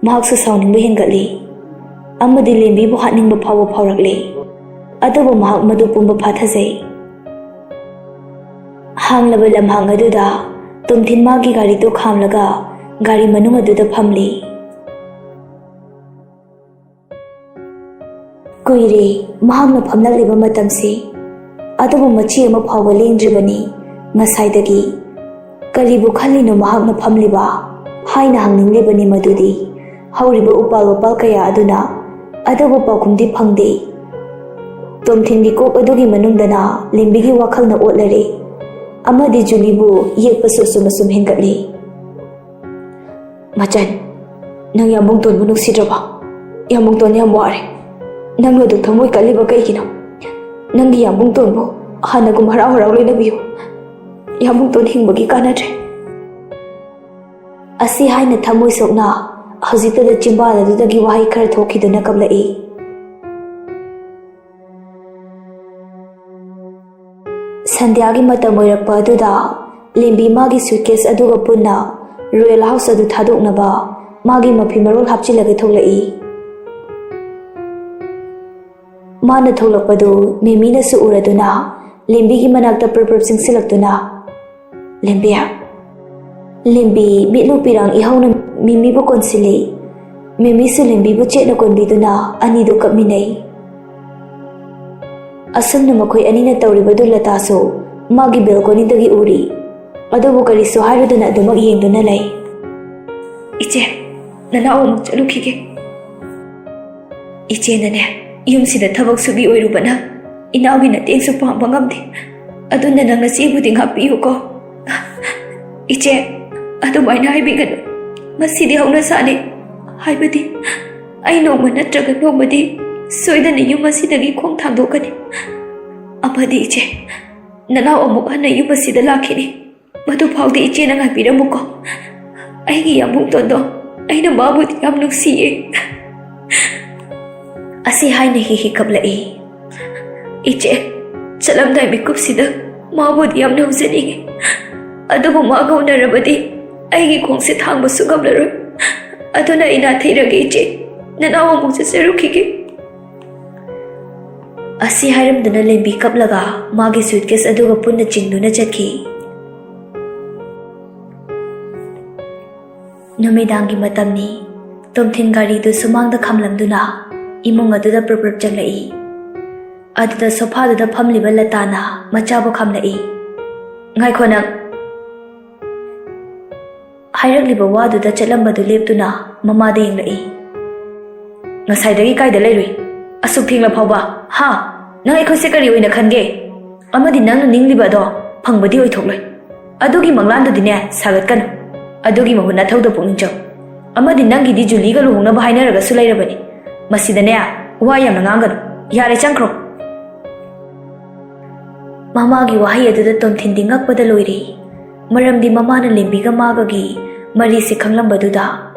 ꯃꯍꯥꯛꯁꯨ ꯁꯥꯎꯅꯤꯡꯕ ꯍꯦꯟꯒꯠꯂꯤ ꯑꯃꯗꯤ ꯂꯦꯝꯕꯤꯕꯨ ꯍꯥꯠꯅꯤꯡꯕ ꯐꯥꯎꯕ ꯐꯥꯎꯔꯛꯂꯤ꯫ ꯑꯗꯨꯕꯨ ꯃꯍꯥꯛ ꯃꯗꯨ ꯄꯨꯝꯕ ꯐꯥꯊꯖꯩ꯫ ꯍꯥꯡꯂꯕ ꯂꯝꯍꯥꯡ ꯑꯗꯨꯗ ꯇꯣꯝꯊꯤꯟ ꯃꯥꯒꯤ ꯒꯥꯔꯤꯗꯨ ꯈꯥꯝꯂꯒ ꯒꯥꯔꯤ ꯃꯅꯨꯡ ꯑꯗꯨꯗ ꯐꯝꯂꯤ꯫ ꯀꯨꯏꯔꯦ ꯃꯍꯥꯛꯅ ꯐꯝꯂꯛꯂꯤꯕ ꯃꯇꯝꯁꯤ, ꯑꯗꯨꯕꯨ ꯃꯆꯤ ꯑꯃ ꯐꯥꯎꯕ ꯂꯦꯡꯗ꯭ꯔꯤꯕꯅꯤ꯫ ꯉꯁꯥꯏꯗꯒꯤ "ꯀꯔꯤꯕꯨ ꯈꯜꯂꯤꯅꯣ ꯃꯍꯥꯛꯅ ꯐꯝꯂꯤꯕ?" ꯍꯥꯏꯅ ꯍꯪꯅꯤꯡꯂꯤꯕꯅꯤ ꯃꯗꯨꯗꯤ꯫ ꯍꯧꯔꯤꯕ ꯎꯄꯥꯜ ꯋꯥꯄꯥꯜ ꯀꯌꯥ ꯑꯗꯨꯅ, ꯑꯗꯨꯕꯨ ꯄꯥꯎꯈꯨꯝꯗꯤ ꯐꯪꯗꯦ꯫ ꯇꯣꯝꯊꯤꯟꯒꯤ ꯀꯣꯛ ꯑꯗꯨꯒꯤ ꯃꯅꯨꯡꯗꯅ ꯂꯦꯝꯕꯤꯒꯤ ꯋꯥꯈꯜꯅ ꯑꯣꯠꯂꯔꯦ, ꯑꯃꯗꯤ ꯖꯨꯂꯤꯕꯨ ꯌꯦꯛꯄꯁꯨ ꯑꯁꯨꯝ ꯑꯁꯨꯝ ꯍꯦꯟꯒꯠꯂꯤ꯫ "ꯃꯆꯟ, ꯅꯪ ꯌꯥꯝꯕꯨꯡꯇꯣꯟꯕꯨ ꯅꯨꯡꯁꯤꯗ꯭ꯔꯕꯣ? ꯌꯥꯝꯕꯨꯡꯇꯣꯟ ꯌꯥꯝ ꯋꯥꯔꯦ꯫ ꯅꯪꯅ ꯑꯗꯨꯛ ꯊꯃꯣꯏ ꯀꯜꯂꯤꯕ ꯀꯩꯒꯤꯅꯣ? ꯅꯪꯒꯤ ꯌꯥꯝꯕꯨꯡꯇꯣꯟꯕꯨ ꯍꯥꯟꯅꯒꯨꯝ ꯍꯔꯥꯎ ꯍꯔꯥꯎ ꯂꯣꯏꯅꯕꯤꯌꯨ꯫ ꯌꯥꯝꯕꯨꯡꯇꯣꯟ ꯍꯤꯡꯕꯒꯤ ꯀꯥꯟꯅꯗ꯭ꯔꯦ꯫" ꯑꯁꯤ ꯍꯥꯏꯅ ꯊꯃꯣꯏ ꯁꯣꯛꯅ ꯍꯧꯖꯤꯛꯇꯗ ꯆꯤꯝꯕꯥꯜ ꯑꯗꯨꯗꯒꯤ ꯋꯥꯍꯩ ꯈꯔ ꯊꯣꯛꯈꯤꯗꯨꯅ ꯀꯞꯂꯛꯏ꯫ ꯁꯟꯙ꯭ꯌꯥꯒꯤ ꯃꯇꯝ ꯑꯣꯏꯔꯛꯄ ꯑꯗꯨꯗ ꯂꯦꯝꯕꯤ ꯃꯥꯒꯤ ꯁꯨꯠꯀꯦꯁ ꯑꯗꯨꯒ ꯄꯨꯟꯅ ꯔꯣꯌꯦꯜ ꯍꯥꯎꯁ ꯑꯗꯨ ꯊꯥꯗꯣꯛꯅꯕ ꯃꯥꯒꯤ ꯃꯐꯤ ꯃꯔꯣꯜ ꯍꯥꯞꯆꯤꯜꯂꯒ ꯊꯣꯛꯂꯛꯏ꯫ ꯃꯥꯅ ꯊꯣꯛꯂꯛꯄꯗꯨ ꯃꯦꯃꯤꯅꯁꯨ ꯎꯔꯗꯨꯅ ꯂꯦꯝꯕꯤꯒꯤ ꯃꯅꯥꯛꯇ ꯄ꯭ꯔꯞ ꯄ꯭ꯔꯞ ꯆꯪꯁꯤꯜꯂꯛꯇꯨꯅ, "ꯂꯦꯝꯕꯤ!" ꯂꯦꯝꯕꯤ ꯃꯤꯠꯂꯨ ꯄꯤꯔꯥꯡ ꯏꯍꯧꯅ ꯃꯦꯃꯤꯕꯨ ꯀꯣꯟꯁꯤꯜꯂꯤ꯫ ꯃꯦꯃꯤꯁꯨ ꯂꯦꯝꯕꯤꯕꯨ ꯆꯦꯠꯅ ꯀꯣꯟꯕꯤꯗꯨꯅ ꯑꯅꯤꯗꯨ ꯀꯞꯃꯤꯟꯅꯩ꯫ ꯑꯁꯨꯝꯅ ꯃꯈꯣꯏ ꯑꯅꯤꯅ ꯇꯧꯔꯤꯕꯗꯨ ꯂꯇꯥꯁꯨ ꯃꯥꯒꯤ ꯕꯦꯜꯀꯣꯅꯤꯗꯒꯤ ꯎꯔꯤ꯫ ꯑꯗꯨꯕꯨ ꯀꯔꯤꯁꯨ ꯍꯥꯏꯔꯗꯨꯅ ꯑꯗꯨꯃꯛ ꯌꯦꯡꯗꯨꯅ ꯂꯩ꯫ "ꯏꯆꯦ, ꯅꯅꯥꯎ ꯑꯃꯨꯛ ꯆꯠꯂꯨꯈꯤꯒꯦ꯫" "ꯏꯆꯦꯅꯅꯦ, ꯌꯨꯝꯁꯤꯗ ꯊꯕꯛ ꯁꯨꯕꯤ ꯑꯣꯏꯔꯨꯕꯅ ꯏꯅꯥꯎꯒꯤ ꯃꯇꯦꯡꯁꯨ ꯄꯥꯡꯕ ꯉꯝꯗꯦ꯫ ꯑꯗꯨꯅ ꯅꯪ ꯅꯆꯦꯕꯨꯗꯤ ꯉꯥꯛꯄꯤꯌꯨꯀꯣ꯫" "ꯏꯆꯦ, ꯑꯗꯨꯃꯥꯏꯅ ꯍꯥꯏꯕꯤꯒꯅꯨ꯫ ꯃꯁꯤꯗꯤ ꯍꯧꯅꯁꯥꯅꯤ꯫ ꯍꯥꯏꯕꯗꯤ, ꯑꯩ ꯅꯣꯡꯃ ꯅꯠꯇ꯭ꯔꯒ ꯅꯣꯡꯃꯗꯤ ꯁꯣꯏꯗꯅ ꯌꯨꯝ ꯑꯁꯤꯗꯒꯤ ꯈꯣꯡ ꯊꯥꯡꯗꯣꯛꯀꯅꯤ꯫ ꯑꯃꯗꯤ ꯏꯆꯦ, ꯅꯅꯥꯎ ꯑꯃꯨꯛ ꯍꯟꯅ ꯌꯨꯝ ꯑꯁꯤꯗ ꯂꯥꯛꯈꯤꯅꯤ꯫ ꯃꯗꯨ ꯐꯥꯎꯗꯤ ꯏꯆꯦꯅ ꯉꯥꯏꯕꯤꯔꯝꯃꯨꯀꯣ꯫ ꯑꯩꯒꯤ ꯌꯥꯝꯕꯨꯡꯇꯣꯟꯗꯣ, ꯑꯩꯅ ꯃꯥꯕꯨꯗꯤ ꯌꯥꯝ ꯅꯨꯡꯁꯤꯌꯦ꯫" ꯑꯁꯤ ꯍꯥꯏꯅ ꯍꯤ ꯍꯤ ꯀꯞꯂꯛꯏ꯫ "ꯏꯆꯦ, ꯆꯠꯂꯝꯗꯥꯏ ꯃꯤꯀꯨꯞꯁꯤꯗ ꯃꯥꯕꯨꯗꯤ ꯌꯥꯝꯅ ꯎꯖꯅꯤꯡꯉꯤ꯫ ꯑꯗꯨꯕꯨ ꯃꯥꯒ ꯎꯅꯔꯕꯗꯤ ꯑꯩꯒꯤ ꯈꯣꯡꯁꯦ ꯊꯥꯡꯕꯁꯨ ꯉꯝꯂꯔꯣꯏ꯫ ꯑꯗꯨꯅ ꯑꯩ ꯅꯥꯊꯩꯔꯒꯦ ꯏꯆꯦ, ꯅꯅꯥꯎ ꯑꯃꯨꯛ ꯆꯠꯆꯔꯨꯈꯤꯒꯦ꯫" ꯑꯁꯤ ꯍꯥꯏꯔꯝꯗꯨꯅ ꯂꯦꯝꯕꯤ ꯀꯞꯂꯒ ꯃꯥꯒꯤ ꯁꯨꯠꯀꯦꯁ ꯑꯗꯨꯒ ꯄꯨꯟꯅ ꯆꯤꯡꯗꯨꯅ ꯆꯠꯈꯤ꯫ ꯅꯨꯃꯤꯗꯥꯡꯒꯤ ꯃꯇꯝꯅꯤ꯫ ꯇꯣꯝꯊꯤꯟ ꯒꯥꯔꯤꯗꯨ ꯁꯨꯃꯥꯡꯗ ꯈꯥꯝꯂꯝꯗꯨꯅ ꯏꯃꯨꯡ ꯑꯗꯨꯗ ꯄ꯭ꯔꯞ ꯄ꯭ꯔꯞ ꯆꯪꯂꯛꯏ꯫ ꯑꯗꯨꯗ ꯁꯣꯐꯥꯗꯨꯗ ꯐꯝꯂꯤꯕ ꯂꯇꯥꯅ ꯃꯆꯥꯕꯨ ꯈꯥꯝꯂꯛꯏ꯫ "ꯉꯥꯏꯈꯣ ꯅꯪ꯫" ꯍꯥꯏꯔꯛꯂꯤꯕ ꯋꯥꯗꯨꯗ ꯆꯠꯂꯝꯕꯗꯨ ꯂꯦꯞꯇꯨꯅ ꯃꯃꯥꯗ ꯌꯦꯡꯂꯛꯏ꯫ "ꯉꯁꯥꯏꯗꯒꯤ ꯀꯥꯏꯗ ꯂꯩꯔꯨꯏ? ꯑꯁꯨꯛ ꯊꯦꯡꯂ ꯐꯥꯎꯕ, ꯍꯥ?" ꯅꯪ ꯑꯩꯈꯣꯏꯁꯦ ꯀꯔꯤ ꯑꯣꯏꯅ ꯈꯟꯒꯦ? ꯑꯃꯗꯤ ꯅꯪꯅ ꯅꯤꯡꯂꯤꯕ ꯑꯗꯣ ꯐꯪꯕꯗꯤ ꯑꯣꯏꯊꯣꯛꯂꯣꯏ꯫ ꯑꯗꯨꯒꯤ ꯃꯪꯂꯥꯟꯗꯨꯗꯤꯅꯦ ꯁꯥꯒꯠꯀꯅꯨ꯫ ꯑꯗꯨꯒꯤ ꯃꯍꯨꯠ ꯅꯊꯧꯗ ꯄꯨꯛꯅꯤꯡ ꯆꯪꯉꯨ꯫ ꯑꯃꯗꯤ ꯅꯪꯒꯤꯗꯤ ꯖꯨꯂꯤꯒ ꯂꯨꯍꯣꯡꯅꯕ ꯍꯥꯏꯅꯔꯒꯁꯨ ꯂꯩꯔꯕꯅꯤ꯫ ꯃꯁꯤꯗꯅꯦ ꯋꯥ ꯌꯥꯝꯅ ꯉꯥꯡꯒꯅꯨ꯫ ꯌꯥꯔꯦ, ꯆꯪꯈ꯭ꯔꯣ꯫ ꯃꯃꯥꯒꯤ ꯋꯥꯍꯩ ꯑꯗꯨꯗ ꯇꯣꯝꯊꯤꯟꯗꯤ ꯉꯛꯄꯗ ꯂꯣꯏꯔꯦ꯫ ꯃꯔꯝꯗꯤ ꯃꯃꯥꯅ ꯂꯦꯝꯕꯤꯒ ꯃꯥꯒꯒꯤ ꯃꯔꯤꯁꯦ ꯈꯪꯂꯝꯕꯗꯨꯗ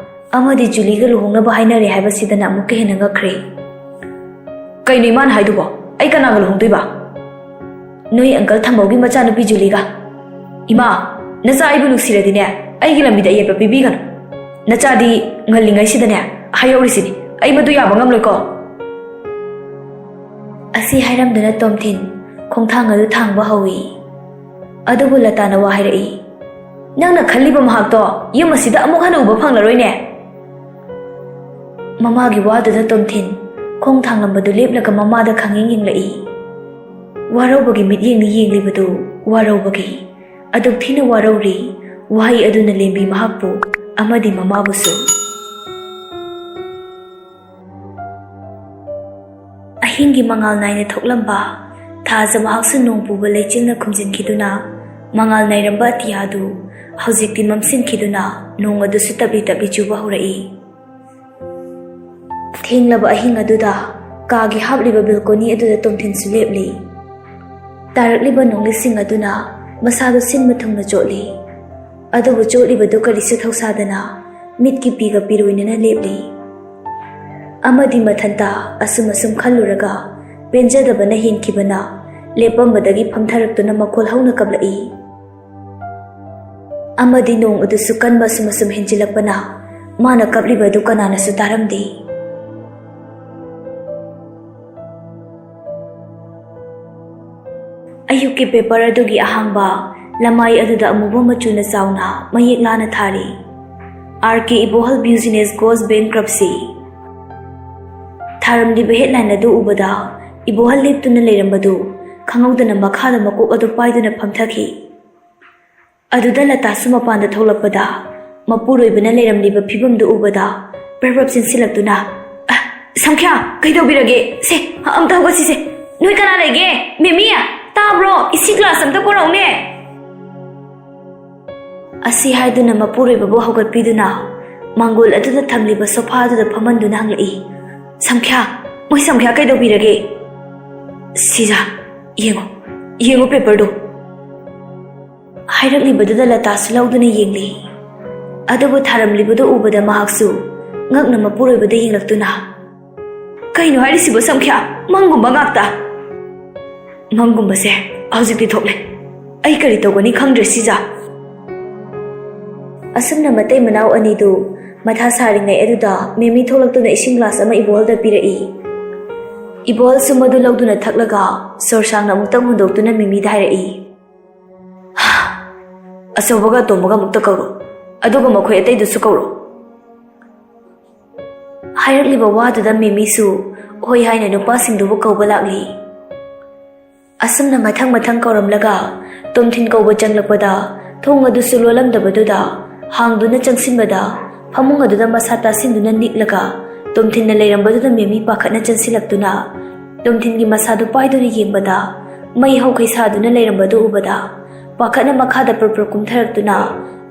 ꯑꯃꯗꯤ ꯖꯨꯂꯤꯒ ꯂꯨꯍꯣꯡꯅꯕ ꯍꯥꯏꯅꯔꯦ ꯍꯥꯏꯕꯁꯤꯗꯅ ꯑꯃꯨꯛꯀ ꯍꯦꯟꯅ ꯉꯛꯈ꯭ꯔꯦ꯫ ꯀꯩꯅꯣ ꯏꯃꯥꯅ ꯍꯥꯏꯗꯨꯕꯣ? ꯑꯩ ꯀꯅꯥꯒ ꯂꯨꯍꯣꯡꯗꯣꯏꯕ? ꯅꯣꯏ ꯑꯪꯀꯜ ꯊꯝꯕꯧꯒꯤ ꯃꯆꯥꯅꯨꯄꯤ ꯖꯨꯂꯤꯒ꯫ ꯏꯃꯥ, ꯅꯆꯥ ꯑꯩꯕꯨ ꯅꯨꯡꯁꯤꯔꯗꯤꯅꯦ, ꯑꯩꯒꯤ ꯂꯝꯕꯤꯗ ꯑꯌꯦꯠꯄ ꯄꯤꯕꯤꯒꯅꯨ꯫ ꯅꯆꯥꯗꯤ ꯉꯜꯂꯤꯉꯩꯁꯤꯗꯅꯦ ꯍꯥꯏꯍꯧꯔꯤꯁꯤꯅꯤ꯫ ꯑꯩ ꯃꯗꯨ ꯌꯥꯕ ꯉꯝꯂꯣꯏꯀꯣ꯫ ꯑꯁꯤ ꯍꯥꯏꯔꯝꯗꯨꯅ ꯇꯣꯝꯊꯤꯟ ꯈꯣꯡꯊꯥꯡ ꯑꯗꯨ ꯊꯥꯡꯕ ꯍꯧꯏ꯫ ꯑꯗꯨꯕꯨ ꯂꯇꯥꯅ ꯋꯥ ꯍꯥꯏꯔꯛꯏ꯫ ꯅꯪꯅ ꯈꯜꯂꯤꯕ ꯃꯍꯥꯛꯇꯣ ꯌꯨꯝ ꯑꯁꯤꯗ ꯑꯃꯨꯛ ꯍꯟꯅ ꯎꯕ ꯐꯪꯂꯔꯣꯏꯅꯦ꯫ ꯃꯃꯥꯒꯤ ꯋꯥꯗꯨꯗ ꯇꯣꯝꯊꯤꯟ ꯈꯣꯡ ꯊꯥꯡꯂꯝꯕꯗꯨ ꯂꯦꯞꯂꯒ ꯃꯃꯥꯗ ꯈꯪꯌꯦꯡ ꯌꯦꯡꯂꯛꯏ꯫ ꯋꯥꯔꯧꯕꯒꯤ ꯃꯤꯠꯌꯦꯡꯅꯤ ꯌꯦꯡꯂꯤꯕꯗꯨ, ꯋꯥꯔꯧꯕꯒꯤ꯫ ꯑꯗꯨꯛ ꯊꯤꯅ ꯋꯥꯔꯧꯔꯤ꯫ ꯋꯥꯍꯩ ꯑꯗꯨꯅ ꯂꯦꯝꯕꯤ ꯃꯍꯥꯛꯄꯨ ꯑꯃꯗꯤ ꯃꯃꯥꯕꯨꯁꯨ꯫ ꯑꯍꯤꯡꯒꯤ ꯃꯉꯥꯜ ꯅꯥꯏꯅ ꯊꯣꯛꯂꯝꯕ ꯊꯥꯖ ꯃꯍꯥꯛꯁꯨ ꯅꯣꯡ ꯄꯨꯕ ꯂꯩꯆꯤꯜꯅ ꯈꯨꯝꯖꯤꯟꯈꯤꯗꯨꯅ ꯃꯉꯥꯜ ꯅꯥꯏꯔꯝꯕ ꯑꯇꯤꯌꯥꯗꯨ ꯍꯧꯖꯤꯛꯇꯤ ꯃꯝꯁꯤꯟꯈꯤꯗꯨꯅ ꯅꯣꯡ ꯑꯗꯨꯁꯨ ꯇꯞꯂꯤ ꯇꯞꯂꯤ ꯆꯨꯕ ꯍꯧꯔꯛꯏ꯫ ꯊꯦꯡꯂꯕ ꯑꯍꯤꯡ ꯑꯗꯨꯗ ꯀꯥꯒꯤ ꯍꯥꯞꯂꯤꯕ ꯕꯦꯜꯀꯣꯅꯤ ꯑꯗꯨꯗ ꯇꯣꯝꯊꯤꯟꯁꯨ ꯂꯦꯞꯂꯤ꯫ ꯇꯥꯔꯛꯂꯤꯕ ꯅꯣꯡꯂꯤꯛꯁꯤꯡ ꯑꯗꯨꯅ ꯃꯁꯥꯗꯨ ꯁꯤꯟꯕ ꯊꯨꯡꯅ ꯆꯣꯠꯂꯤ꯫ ꯑꯗꯨꯕꯨ ꯆꯣꯠꯂꯤꯕꯗꯨ ꯀꯔꯤꯁꯨ ꯊꯧꯁꯥꯗꯅ ꯃꯤꯠꯀꯤ ꯄꯤꯒ ꯄꯤꯔꯣꯏꯅꯅ ꯂꯦꯞꯂꯤ꯫ ꯑꯃꯗꯤ ꯃꯊꯟꯇ ꯑꯁꯨꯝ ꯑꯁꯨꯝ ꯈꯜꯂꯨꯔꯒ ꯄꯦꯟꯖꯗꯕꯅ ꯍꯦꯟꯈꯤꯕꯅ ꯂꯦꯞꯄꯝꯕꯗꯒꯤ ꯐꯝꯊꯔꯛꯇꯨꯅ ꯃꯈꯣꯜ ꯍꯧꯅ ꯀꯞꯂꯛꯏ꯫ ꯑꯃꯗꯤ ꯅꯣꯡ ꯑꯗꯨꯁꯨ ꯀꯟꯕ ꯑꯁꯨꯝ ꯑꯁꯨꯝ ꯍꯦꯟꯖꯤꯜꯂꯛꯄꯅ ꯃꯥꯅ ꯀꯞꯂꯤꯕ ꯑꯗꯨ ꯀꯅꯥꯅꯁꯨ ꯇꯥꯔꯝꯗꯦ꯫ ꯑꯌꯨꯛꯀꯤ ꯄꯦꯄꯔ ꯑꯗꯨꯒꯤ ꯑꯍꯥꯡꯕ ꯂꯃꯥꯏ ꯑꯗꯨꯗ ꯑꯃꯨꯕ ꯃꯆꯨꯅ ꯆꯥꯎꯅ ꯃꯌꯦꯛ ꯂꯥꯅ ꯊꯥꯔꯤ, "ꯑꯥꯔ ꯀꯦ ꯏꯕꯣꯍꯜ ꯕꯤꯖꯤꯅꯦꯁ ꯒꯣꯁ ꯕꯦꯡꯀ꯭ꯔꯞꯁꯤ"꯫ ꯊꯥꯔꯝꯂꯤꯕ ꯍꯦꯗꯂꯥꯏꯟ ꯑꯗꯨ ꯎꯕꯗ ꯏꯕꯣꯍꯜ ꯂꯦꯞꯇꯨꯅ ꯂꯩꯔꯝꯕꯗꯨ ꯈꯪꯍꯧꯗꯅ ꯃꯈꯥꯗ ꯃꯀꯣꯛ ꯑꯗꯨ ꯄꯥꯏꯗꯨꯅ ꯐꯝꯊꯈꯤ꯫ ꯑꯗꯨꯗ ꯂꯇꯥꯁꯨ ꯃꯄꯥꯟꯗ ꯊꯣꯛꯂꯛꯄꯗ ꯃꯄꯨꯔꯣꯏꯕꯅ ꯂꯩꯔꯝꯂꯤꯕ ꯐꯤꯕꯝꯗꯨ ꯎꯕꯗ ꯄ꯭ꯔꯞ ꯄ꯭ꯔꯞ ꯆꯦꯟꯁꯤꯜꯂꯛꯇꯨꯅ, "ꯑ, ꯁꯪꯈ꯭ꯌꯥ, ꯀꯩꯗꯧꯕꯤꯔꯒꯦ? ꯁꯦ, ꯑꯝꯇ ꯍꯧꯒꯠꯁꯤꯁꯦ꯫ ꯅꯣꯏ ꯀꯅꯥ ꯂꯩꯒꯦ? ꯃꯦꯃꯤ, ꯇꯥꯕ꯭ꯔꯣ? ꯏꯁꯤꯡ ꯒ꯭ꯂꯥꯁ ꯑꯝꯇ ꯄꯨꯔꯛꯎꯅꯦ꯫ ꯑꯁꯤ ꯍꯥꯏꯗꯨꯅ ꯃꯄꯨꯔꯣꯏꯕꯕꯨ ꯍꯧꯒꯠꯄꯤꯗꯨꯅ ꯃꯥꯡꯒꯣꯜ ꯑꯗꯨꯗ ꯊꯝꯂꯤꯕ ꯁꯣꯐꯥ ꯑꯗꯨꯗ ꯐꯝꯍꯟꯗꯨꯅ ꯍꯪꯂꯛꯏ, "ꯁꯝꯈ꯭ꯌꯥ, ꯃꯣꯏ ꯁꯝꯈ꯭ꯌꯥ ꯀꯩꯗꯧꯕꯤꯔꯒꯦ?" "ꯁꯤꯖꯥ, ꯌꯦꯡꯉꯨ, ꯌꯦꯡꯉꯨ ꯄꯦꯄꯔꯗꯨ꯫" ꯍꯥꯏꯔꯛꯂꯤꯕꯗꯨꯗ ꯂꯇꯥꯁꯨ ꯂꯧꯗꯨꯅ ꯌꯦꯡꯂꯤ꯫ ꯑꯗꯨꯕꯨ ꯊꯥꯔꯝꯂꯤꯕꯗꯨ ꯎꯕꯗ ꯃꯍꯥꯛꯁꯨ ꯉꯛꯅ ꯃꯄꯨꯔꯣꯏꯕꯗ ꯌꯦꯡꯂꯛꯇꯨꯅ, "ꯀꯩꯅꯣ ꯍꯥꯏꯔꯤꯁꯤꯕꯣ ꯁꯝꯈ꯭ꯌꯥ? ꯃꯪꯒꯨꯝꯕ ꯉꯥꯛꯇ!" "ꯃꯪꯒꯨꯝꯕꯁꯦ ꯍꯧꯖꯤꯛꯇꯤ ꯊꯣꯛꯂꯦ꯫ ꯑꯩ ꯀꯔꯤ ꯇꯧꯒꯅꯤ ꯈꯪꯗ꯭ꯔꯦ ꯁꯤꯖꯥ꯫" ꯑꯁꯨꯝꯅ ꯃꯇꯩ ꯃꯅꯥꯎ ꯑꯅꯤꯗꯨ ꯃꯊꯥ ꯁꯥꯔꯤꯉꯩ ꯑꯗꯨꯗ ꯃꯦꯃꯤ ꯊꯣꯛꯂꯛꯇꯨꯅ ꯏꯁꯤꯡ ꯒ꯭ꯂꯥꯁ ꯑꯃ ꯏꯕꯣꯍꯜꯗ ꯄꯤꯔꯛꯏ꯫ ꯏꯕꯣꯍꯜꯁꯨ ꯃꯗꯨ ꯂꯧꯗꯨꯅ ꯊꯛꯂꯒ ꯁꯣꯔ ꯁꯥꯡꯅ ꯑꯃꯨꯛꯇꯪ ꯍꯣꯟꯗꯣꯛꯇꯨꯅ ꯃꯦꯃꯤꯗ ꯍꯥꯏꯔꯛꯏ, "ꯑꯆꯧꯕꯒ ꯑꯇꯣꯝꯕꯒ ꯑꯃꯨꯛꯇ ꯀꯧꯔꯣ, ꯑꯗꯨꯒ ꯃꯈꯣꯏ ꯑꯇꯩꯗꯨꯁꯨ ꯀꯧꯔꯣ꯫" ꯍꯥꯏꯔꯛꯂꯤꯕ ꯋꯥꯗꯨꯗ ꯃꯦꯃꯤꯁꯨ ꯍꯣꯏ ꯍꯥꯏꯅ ꯅꯨꯄꯥꯁꯤꯡꯗꯨꯕꯨ ꯀꯧꯕ ꯂꯥꯛꯂꯤ꯫ ꯑꯁꯨꯝꯅ ꯃꯊꯪ ꯃꯊꯪ ꯀꯧꯔꯝꯂꯒ ꯇꯣꯝꯊꯤꯟ ꯀꯧꯕ ꯆꯪꯂꯛꯄꯗ ꯊꯣꯡ ꯑꯗꯨꯁꯨ ꯂꯣꯜꯂꯝꯗꯕꯗꯨꯗ ꯍꯥꯡꯗꯨꯅ ꯆꯪꯁꯤꯟꯕꯗ ꯐꯃꯨꯡ ꯑꯗꯨꯗ ꯃꯁꯥ ꯇꯥꯁꯤꯟꯗꯨꯅ ꯅꯤꯛꯂꯒ ꯇꯣꯝꯊꯤꯟꯅ ꯂꯩꯔꯝꯕꯗꯨꯗ ꯃꯦꯃꯤ ꯄꯥꯈꯠꯅ ꯆꯪꯁꯤꯜꯂꯛꯇꯨꯅ ꯇꯣꯝꯊꯤꯟꯒꯤ ꯃꯁꯥꯗꯨ ꯄꯥꯏꯗꯨꯅ ꯌꯦꯡꯕꯗ ꯃꯩ ꯍꯧꯈꯩ ꯁꯥꯗꯨꯅ ꯂꯩꯔꯝꯕꯗꯨ ꯎꯕꯗ ꯄꯥꯈꯠꯅ ꯃꯈꯥꯗ ꯄ꯭ꯔꯞ ꯄ꯭ꯔꯞ ꯀꯨꯝꯊꯔꯛꯇꯨꯅ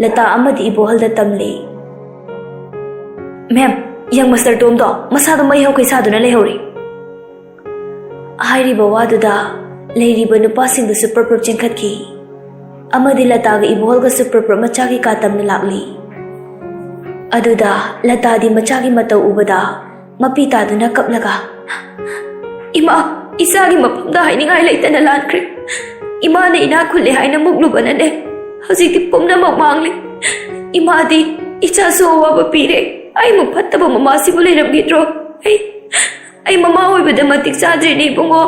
ꯂꯇꯥ ꯑꯃꯗꯤ ꯏꯕꯣꯍꯜꯗ ꯇꯝꯂꯦ꯫ "ꯃꯦꯝ, ꯌꯪ ꯃꯁꯇꯔ ꯇꯣꯝꯗꯣ ꯃꯁꯥꯗꯣ ꯃꯩ ꯍꯧꯈꯩ ꯁꯥꯗꯨꯅ ꯂꯩꯍꯧꯔꯤ꯫" ꯍꯥꯏꯔꯤꯕ ꯋꯥꯗꯨꯗ ꯂꯩꯔꯤꯕ ꯅꯨꯄꯥꯁꯤꯡꯗꯨꯁꯨ ꯄ꯭ꯔꯞ ꯄ꯭ꯔꯞ ꯆꯦꯟꯈꯠꯈꯤ꯫ ꯑꯃꯗꯤ ꯂꯇꯥꯒ ꯏꯕꯣꯍꯜꯒꯁꯨ ꯄ꯭ꯔꯞ ꯄ꯭ꯔꯞ ꯃꯆꯥꯒꯤ ꯀꯥ ꯇꯝꯅ ꯂꯥꯛꯂꯤ꯫ ꯑꯗꯨꯗ ꯂꯇꯥꯗꯤ ꯃꯆꯥꯒꯤ ꯃꯇꯧ ꯎꯕꯗ ꯃꯄꯤ ꯇꯥꯗꯨꯅ ꯀꯞꯂꯒ, "ꯏꯃꯥ, ꯏꯆꯥꯒꯤ ꯃꯐꯝꯗ ꯍꯥꯏꯅꯤꯡꯉꯥꯏ ꯂꯩꯇꯅ ꯂꯥꯟꯈ꯭ꯔꯦ꯫ ꯏꯃꯥꯅ ꯏꯅꯥꯛ ꯈꯨꯜꯂꯦ ꯍꯥꯏꯅ ꯃꯨꯛꯂꯨꯕꯅꯅꯦ, ꯍꯧꯖꯤꯛꯇꯤ ꯄꯨꯝꯅꯃꯛ ꯃꯥꯡꯂꯦ꯫ ꯏꯃꯥꯗꯤ ꯏꯆꯥꯁꯨ ꯑꯋꯥꯕ ꯄꯤꯔꯦ꯫ ꯑꯩꯃꯨꯛ ꯐꯠꯇꯕ ꯃꯃꯥꯁꯤꯕꯨ ꯂꯩꯔꯝꯈꯤꯗ꯭ꯔꯣ? ꯑꯩ, ꯑꯩ ꯃꯃꯥ ꯑꯣꯏꯕꯗ ꯃꯇꯤꯛ ꯆꯥꯗ꯭ꯔꯦꯅꯦ ꯏꯕꯨꯡꯉꯣ꯫"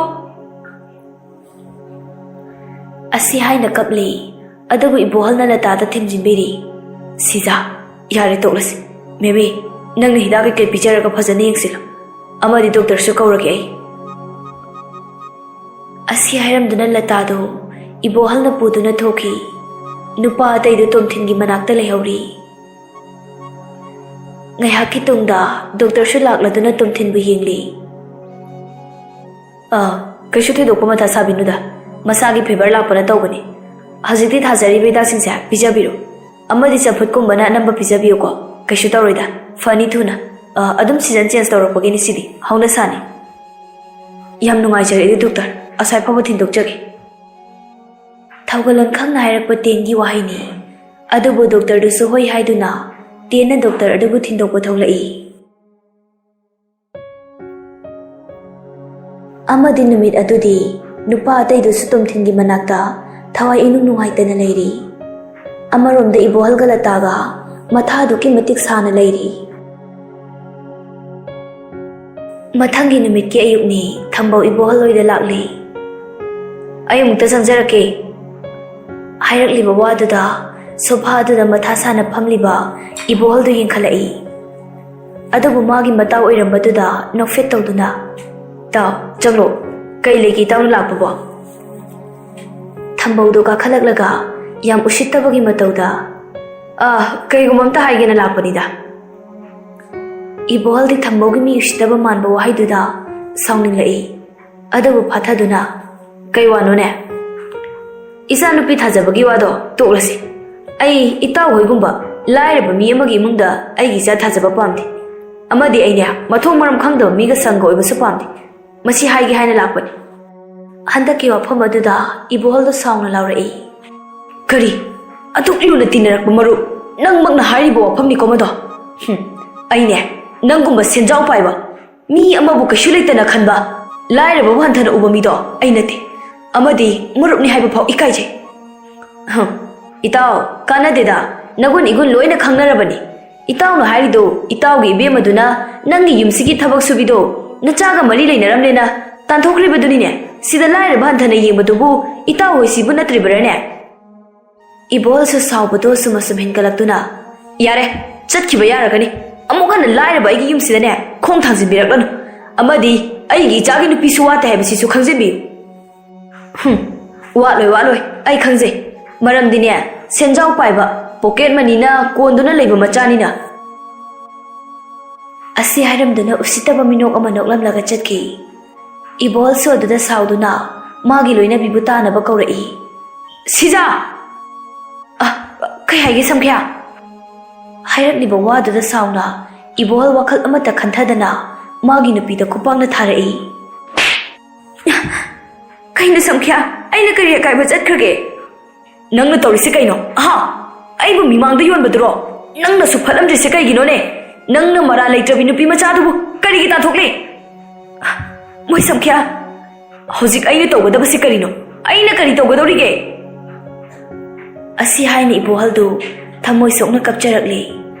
ꯑꯁꯤ ꯍꯥꯏꯅ ꯀꯞꯂꯤ꯫ ꯑꯗꯨꯕꯨ ꯏꯕꯣꯍꯜꯅ ꯂꯇꯥꯗ ꯊꯦꯝꯖꯤꯟꯕꯤꯔꯤ꯫ "ꯁꯤꯖꯥ, ꯌꯥꯔꯦ, ꯇꯣꯛꯂꯁꯤ꯫ ꯃꯦꯃꯤ, ꯅꯪꯅ ꯍꯤꯗꯥꯛ ꯀꯩꯀꯩ ꯄꯤꯖꯔꯒ ꯐꯖꯅ ꯌꯦꯡꯁꯤꯜꯂꯨ꯫ ꯑꯃꯗꯤ ꯗꯣꯛꯇꯔꯁꯨ ꯀꯧꯔꯒꯦ ꯑꯩ꯫" ꯑꯁꯤ ꯍꯥꯏꯔꯝꯗꯨꯅ ꯂꯇꯥꯗꯨ ꯏꯕꯣꯍꯜꯅ ꯄꯨꯗꯨꯅ ꯊꯣꯛꯈꯤ꯫ ꯅꯨꯄꯥ ꯑꯇꯩꯗꯨ ꯇꯣꯝꯊꯤꯟꯒꯤ ꯃꯅꯥꯛꯇ ꯂꯩꯍꯧꯔꯤ꯫ ꯉꯥꯏꯍꯥꯛꯀꯤ ꯇꯨꯡꯗ ꯗꯣꯛꯇꯔꯁꯨ ꯂꯥꯛꯂꯗꯨꯅ ꯇꯣꯝꯊꯤꯟꯕꯨ ꯌꯦꯡꯂꯤ꯫ "ꯑ, ꯀꯩꯁꯨ ꯊꯣꯏꯗꯣꯛꯄ ꯃꯊꯥ ꯁꯥꯕꯤꯅꯨꯗ, ꯃꯁꯥꯒꯤ ꯐꯤꯚꯔ ꯂꯥꯛꯄꯅ ꯇꯧꯕꯅꯤ꯫ ꯍꯧꯖꯤꯛꯇꯤ ꯊꯥꯖꯔꯤꯕ ꯍꯤꯗꯥꯛꯁꯤꯡꯁꯦ ꯄꯤꯖꯕꯤꯔꯣ, ꯑꯃꯗꯤ ꯆꯝꯐꯨꯠꯀꯨꯝꯕꯅ ꯑꯅꯝꯕ ꯄꯤꯖꯕꯤꯌꯨꯀꯣ꯫ ꯀꯩꯁꯨ ꯇꯧꯔꯣꯏꯗ, ꯐꯅꯤ ꯊꯨꯅ꯫ ꯑ, ꯑꯗꯨꯝ ꯁꯤꯖꯟ ꯆꯦꯟꯖ ꯇꯧꯔꯛꯄꯒꯤꯅꯤ ꯁꯤꯗꯤ, ꯍꯧꯅꯁꯥꯅꯤ꯫ ꯌꯥꯝ ꯅꯨꯡꯉꯥꯏꯖꯔꯦ ꯑꯗꯨ ꯗꯣꯛꯇꯔ, ꯑꯁꯥꯏ ꯐꯥꯎꯕ ꯊꯤꯟꯗꯣꯛꯆꯒꯦ꯫ ꯊꯧꯒꯜꯂꯣꯟ ꯈꯪꯅ ꯍꯥꯏꯔꯛꯄ ꯇꯦꯟꯒꯤ ꯋꯥꯍꯩꯅꯤ꯫ ꯑꯗꯨꯕꯨ ꯗꯣꯛꯇꯔꯗꯨꯁꯨ ꯍꯣꯏ ꯍꯥꯏꯗꯨꯅ ꯇꯦꯟꯅ ꯗꯣꯛꯇꯔ ꯑꯗꯨꯕꯨ ꯊꯤꯟꯗꯣꯛꯄ ꯊꯣꯛꯂꯛꯏ꯫ ꯑꯃꯗꯤ ꯅꯨꯃꯤꯠ ꯑꯗꯨꯗꯤ ꯅꯨꯄꯥ ꯑꯇꯩꯗꯨꯁꯨ ꯇꯣꯝꯊꯤꯟꯒꯤ ꯃꯅꯥꯛꯇ ꯊꯋꯥꯏ ꯏꯅꯨꯡ ꯅꯨꯡꯉꯥꯏꯇꯅ ꯂꯩꯔꯤ꯫ ꯑꯃꯔꯣꯝꯗ ꯏꯕꯣꯍꯜꯒ ꯂꯇꯥꯒ ꯃꯊꯥ ꯑꯗꯨꯛꯀꯤ ꯃꯇꯤꯛ ꯁꯥꯅ ꯂꯩꯔꯤ꯫ ꯃꯊꯪꯒꯤ ꯅꯨꯃꯤꯠꯀꯤ ꯑꯌꯨꯛꯅꯤ, ꯊꯝꯕꯧ ꯏꯕꯣꯍꯜ ꯍꯣꯏꯗ ꯂꯥꯛꯂꯤ꯫ "ꯑꯩ ꯑꯃꯨꯛꯇ ꯆꯪꯖꯔꯛꯀꯦ" ꯍꯥꯏꯔꯛꯂꯤꯕ ꯋꯥꯗꯨꯗ ꯁꯣꯐꯥ ꯑꯗꯨꯗ ꯃꯊꯥ ꯁꯥꯅ ꯐꯝꯂꯤꯕ ꯏꯕꯣꯍꯜꯗꯨ ꯌꯦꯡꯈꯠꯂꯛꯏ꯫ ꯑꯗꯨꯕꯨ ꯃꯥꯒꯤ ꯃꯇꯥꯎ ꯑꯣꯏꯔꯝꯕꯗꯨꯗ ꯅꯣꯛꯐꯦꯠ ꯇꯧꯗꯨꯅ, "ꯇꯥꯎ, ꯆꯪꯂꯣ, ꯀꯩ ꯂꯩꯒꯦ ꯏꯇꯥꯎꯅ ꯂꯥꯛꯄꯕꯣ?" ꯊꯝꯕꯧꯗꯨ ꯀꯥꯈꯠꯂꯛꯂꯒ ꯌꯥꯝ ꯎꯁꯤꯠꯇꯕꯒꯤ ꯃꯇꯧꯗ, "ꯑꯥ, ꯀꯩꯒꯨꯝꯕ ꯑꯝꯇ ꯍꯥꯏꯒꯦꯅ ꯂꯥꯛꯄꯅꯤꯗ꯫" ꯏꯕꯣꯍꯜꯗꯤ ꯊꯝꯕꯧꯒꯤ ꯃꯤ ꯎꯁꯤꯠꯇꯕ ꯃꯥꯟꯕ ꯋꯥꯍꯩꯗꯨꯗ ꯁꯥꯎꯅꯤꯡꯂꯛꯏ꯫ ꯑꯗꯨꯕꯨ ꯐꯥꯊꯗꯨꯅ, "ꯀꯩ ꯋꯥꯅꯣꯅꯦ? ꯏꯆꯥꯅꯨꯄꯤ ꯊꯥꯖꯕꯒꯤ ꯋꯥꯗꯣ ꯇꯣꯛꯂꯁꯤ꯫ ꯑꯩ ꯏꯇꯥꯎ ꯍꯣꯏꯒꯨꯝꯕ ꯂꯥꯏꯔꯕ ꯃꯤ ꯑꯃꯒꯤ ꯏꯃꯨꯡꯗ ꯑꯩꯒꯤ ꯏꯆꯥ ꯊꯥꯖꯕ ꯄꯥꯝꯗꯦ꯫ ꯑꯃꯗꯤ ꯑꯩꯅꯦ, ꯃꯊꯣꯡ ꯃꯔꯝ ꯈꯪꯗꯕ ꯃꯤꯒ ꯁꯪꯒ ꯑꯣꯏꯕꯁꯨ ꯄꯥꯝꯗꯦ꯫ ꯃꯁꯤ ꯍꯥꯏꯒꯦ ꯍꯥꯏꯅ ꯂꯥꯛꯄꯅꯤ꯫" ꯍꯟꯗꯛꯀꯤ ꯋꯥꯐꯝ ꯑꯗꯨꯗ ꯏꯕꯣꯍꯜꯗꯣ ꯁꯥꯎꯅ ꯂꯥꯎꯔꯛꯏ꯫ "ꯀꯔꯤ? ꯑꯗꯨꯛ ꯂꯨꯅ ꯇꯤꯟꯅꯔꯛꯄ ꯃꯔꯨꯞ, ꯅꯪꯃꯛꯅ ꯍꯥꯏꯔꯤꯕ ꯋꯥꯐꯝꯅꯤꯀꯣ ꯃꯗꯣ? ꯍꯨꯝ, ꯑꯩꯅꯦ, ꯅꯪꯒꯨꯝꯕ ꯁꯦꯟꯖꯥꯎ ꯄꯥꯏꯕ, ꯃꯤ ꯑꯃꯕꯨ ꯀꯩꯁꯨ ꯂꯩꯇꯅ ꯈꯟꯕ, ꯂꯥꯏꯔꯕꯕꯨ ꯍꯟꯊꯅ ꯎꯕ ꯃꯤꯗꯣ ꯑꯩ ꯅꯠꯇꯦ꯫ ꯑꯃꯗꯤ ꯃꯔꯨꯞꯅꯤ ꯍꯥꯏꯕ ꯐꯥꯎ ꯏꯀꯥꯏꯖꯩ꯫" "ꯍꯝ, ꯏꯇꯥꯎ, ꯀꯥꯟꯅꯗꯦꯗ, ꯅꯒꯨꯟ ꯏꯒꯨꯟ ꯂꯣꯏꯅ ꯈꯪꯅꯔꯕꯅꯤ꯫ ꯏꯇꯥꯎꯅ ꯍꯥꯏꯔꯤꯗꯣ, ꯏꯇꯥꯎꯒꯤ ꯏꯕꯦꯝꯃꯗꯨꯅ ꯅꯪꯒꯤ ꯌꯨꯝꯁꯤꯒꯤ ꯊꯕꯛ ꯁꯨꯕꯤꯗꯣ ꯅꯆꯥꯒ ꯃꯔꯤ ꯂꯩꯅꯔꯝꯂꯦꯅ ꯇꯥꯟꯊꯣꯛꯈ꯭ꯔꯤꯕꯗꯨꯅꯤꯅꯦ꯫ ꯁꯤꯗ ꯂꯥꯏꯔꯕ ꯍꯟꯊꯅ ꯌꯦꯡꯕꯗꯨꯕꯨ ꯏꯇꯥꯎ ꯍꯣꯏꯁꯤꯕꯨ ꯅꯠꯇ꯭ꯔꯤꯕꯔꯅꯦ?" ꯏꯕꯣꯍꯜꯁꯨ ꯁꯥꯎꯕꯗꯣ ꯁꯨꯝ ꯑꯁꯨꯝ ꯍꯦꯟꯒꯠꯂꯛꯇꯨꯅ, "ꯌꯥꯔꯦ, ꯆꯠꯈꯤꯕ ꯌꯥꯔꯒꯅꯤ꯫ ꯑꯃꯨꯛ ꯍꯟꯅ ꯂꯥꯏꯔꯕ ꯑꯩꯒꯤ ꯌꯨꯝꯁꯤꯗꯅꯦ ꯈꯣꯡ ꯊꯥꯡꯖꯤꯟꯕꯤꯔꯛꯂꯅꯨ꯫ ꯑꯃꯗꯤ ꯑꯩꯒꯤ ꯏꯆꯥꯒꯤ ꯅꯨꯄꯤꯁꯨ ꯋꯥꯠꯇꯦ ꯍꯥꯏꯕꯁꯤꯁꯨ ꯈꯪꯖꯤꯟꯕꯤꯌꯨ꯫" "ꯍꯨꯝ, ꯋꯥꯠꯂꯣꯏ, ꯋꯥꯠꯂꯣꯏ, ꯑꯩ ꯈꯪꯖꯩ꯫ ꯃꯔꯝꯗꯤꯅꯦ, ꯁꯦꯟꯖꯥꯎ ꯄꯥꯏꯕ, ꯄꯣꯀꯦꯠ ꯃꯅꯤꯅ ꯀꯣꯟꯗꯨꯅ ꯂꯩꯕ ꯃꯆꯥꯅꯤꯅ꯫" ꯑꯁꯤ ꯍꯥꯏꯔꯝꯗꯨꯅ ꯎꯁꯤꯠꯇꯕ ꯃꯤꯅꯣꯛ ꯑꯃ ꯅꯣꯛꯂꯝꯂꯒ ꯆꯠꯈꯤ꯫ ꯏꯕꯣꯍꯜꯁꯨ ꯑꯗꯨꯗ ꯁꯥꯎꯗꯨꯅ ꯃꯥꯒꯤ ꯂꯣꯏꯅꯕꯤꯕꯨ ꯇꯥꯅꯕ ꯀꯧꯔꯛꯏ꯫ "ꯁꯤꯖꯥ!" "ꯑ, ꯀꯩ ꯍꯥꯏꯒꯦ ꯁꯝꯈ꯭ꯌꯥ?" ꯍꯥꯏꯔꯛꯂꯤꯕ ꯋꯥꯗꯨꯗ ꯁꯥꯎꯅ ꯏꯕꯣꯍꯜ ꯋꯥꯈꯜ ꯑꯃꯠꯇ ꯈꯟꯊꯗꯅ ꯃꯥꯒꯤ ꯅꯨꯄꯤꯗ ꯈꯨꯄꯥꯛꯅ ꯊꯥꯔꯛꯏ꯫ "ꯀꯩꯅꯣ ꯁꯝꯈ꯭ꯌꯥ? ꯑꯩꯅ ꯀꯔꯤ ꯑꯀꯥꯏꯕ ꯆꯠꯈ꯭ꯔꯒꯦ?" "ꯅꯪꯅ ꯇꯧꯔꯤꯁꯤ ꯀꯩꯅꯣ? ꯑꯍꯥ? ꯑꯩꯕꯨ ꯃꯤꯃꯥꯡꯗ ꯌꯣꯟꯕꯗꯨꯔꯣ? ꯅꯪꯅꯁꯨ ꯐꯠꯂꯝꯗ꯭ꯔꯤꯁꯤ ꯀꯩꯒꯤꯅꯣꯅꯦ? ꯅꯪꯅ ꯃꯔꯥ ꯂꯩꯇ꯭ꯔꯕꯤ ꯅꯨꯄꯤ ꯃꯆꯥꯗꯨꯕꯨ ꯀꯔꯤꯒꯤ ꯇꯥꯟꯊꯣꯛꯂꯤ?" "ꯃꯣꯏ ꯁꯝꯈ꯭ꯌꯥ, ꯍꯧꯖꯤꯛ ꯑꯩꯅ ꯇꯧꯒꯗꯕꯁꯤ ꯀꯔꯤꯅꯣ? ꯑꯩꯅ ꯀꯔꯤ ꯇꯧꯒꯗꯧꯔꯤꯒꯦ?" ꯑꯁꯤ ꯍꯥꯏꯅ ꯏꯕꯣꯍꯜꯗꯨ ꯊꯃꯣꯏ ꯁꯣꯛꯅ ꯀꯞꯆꯔꯛꯂꯤ꯫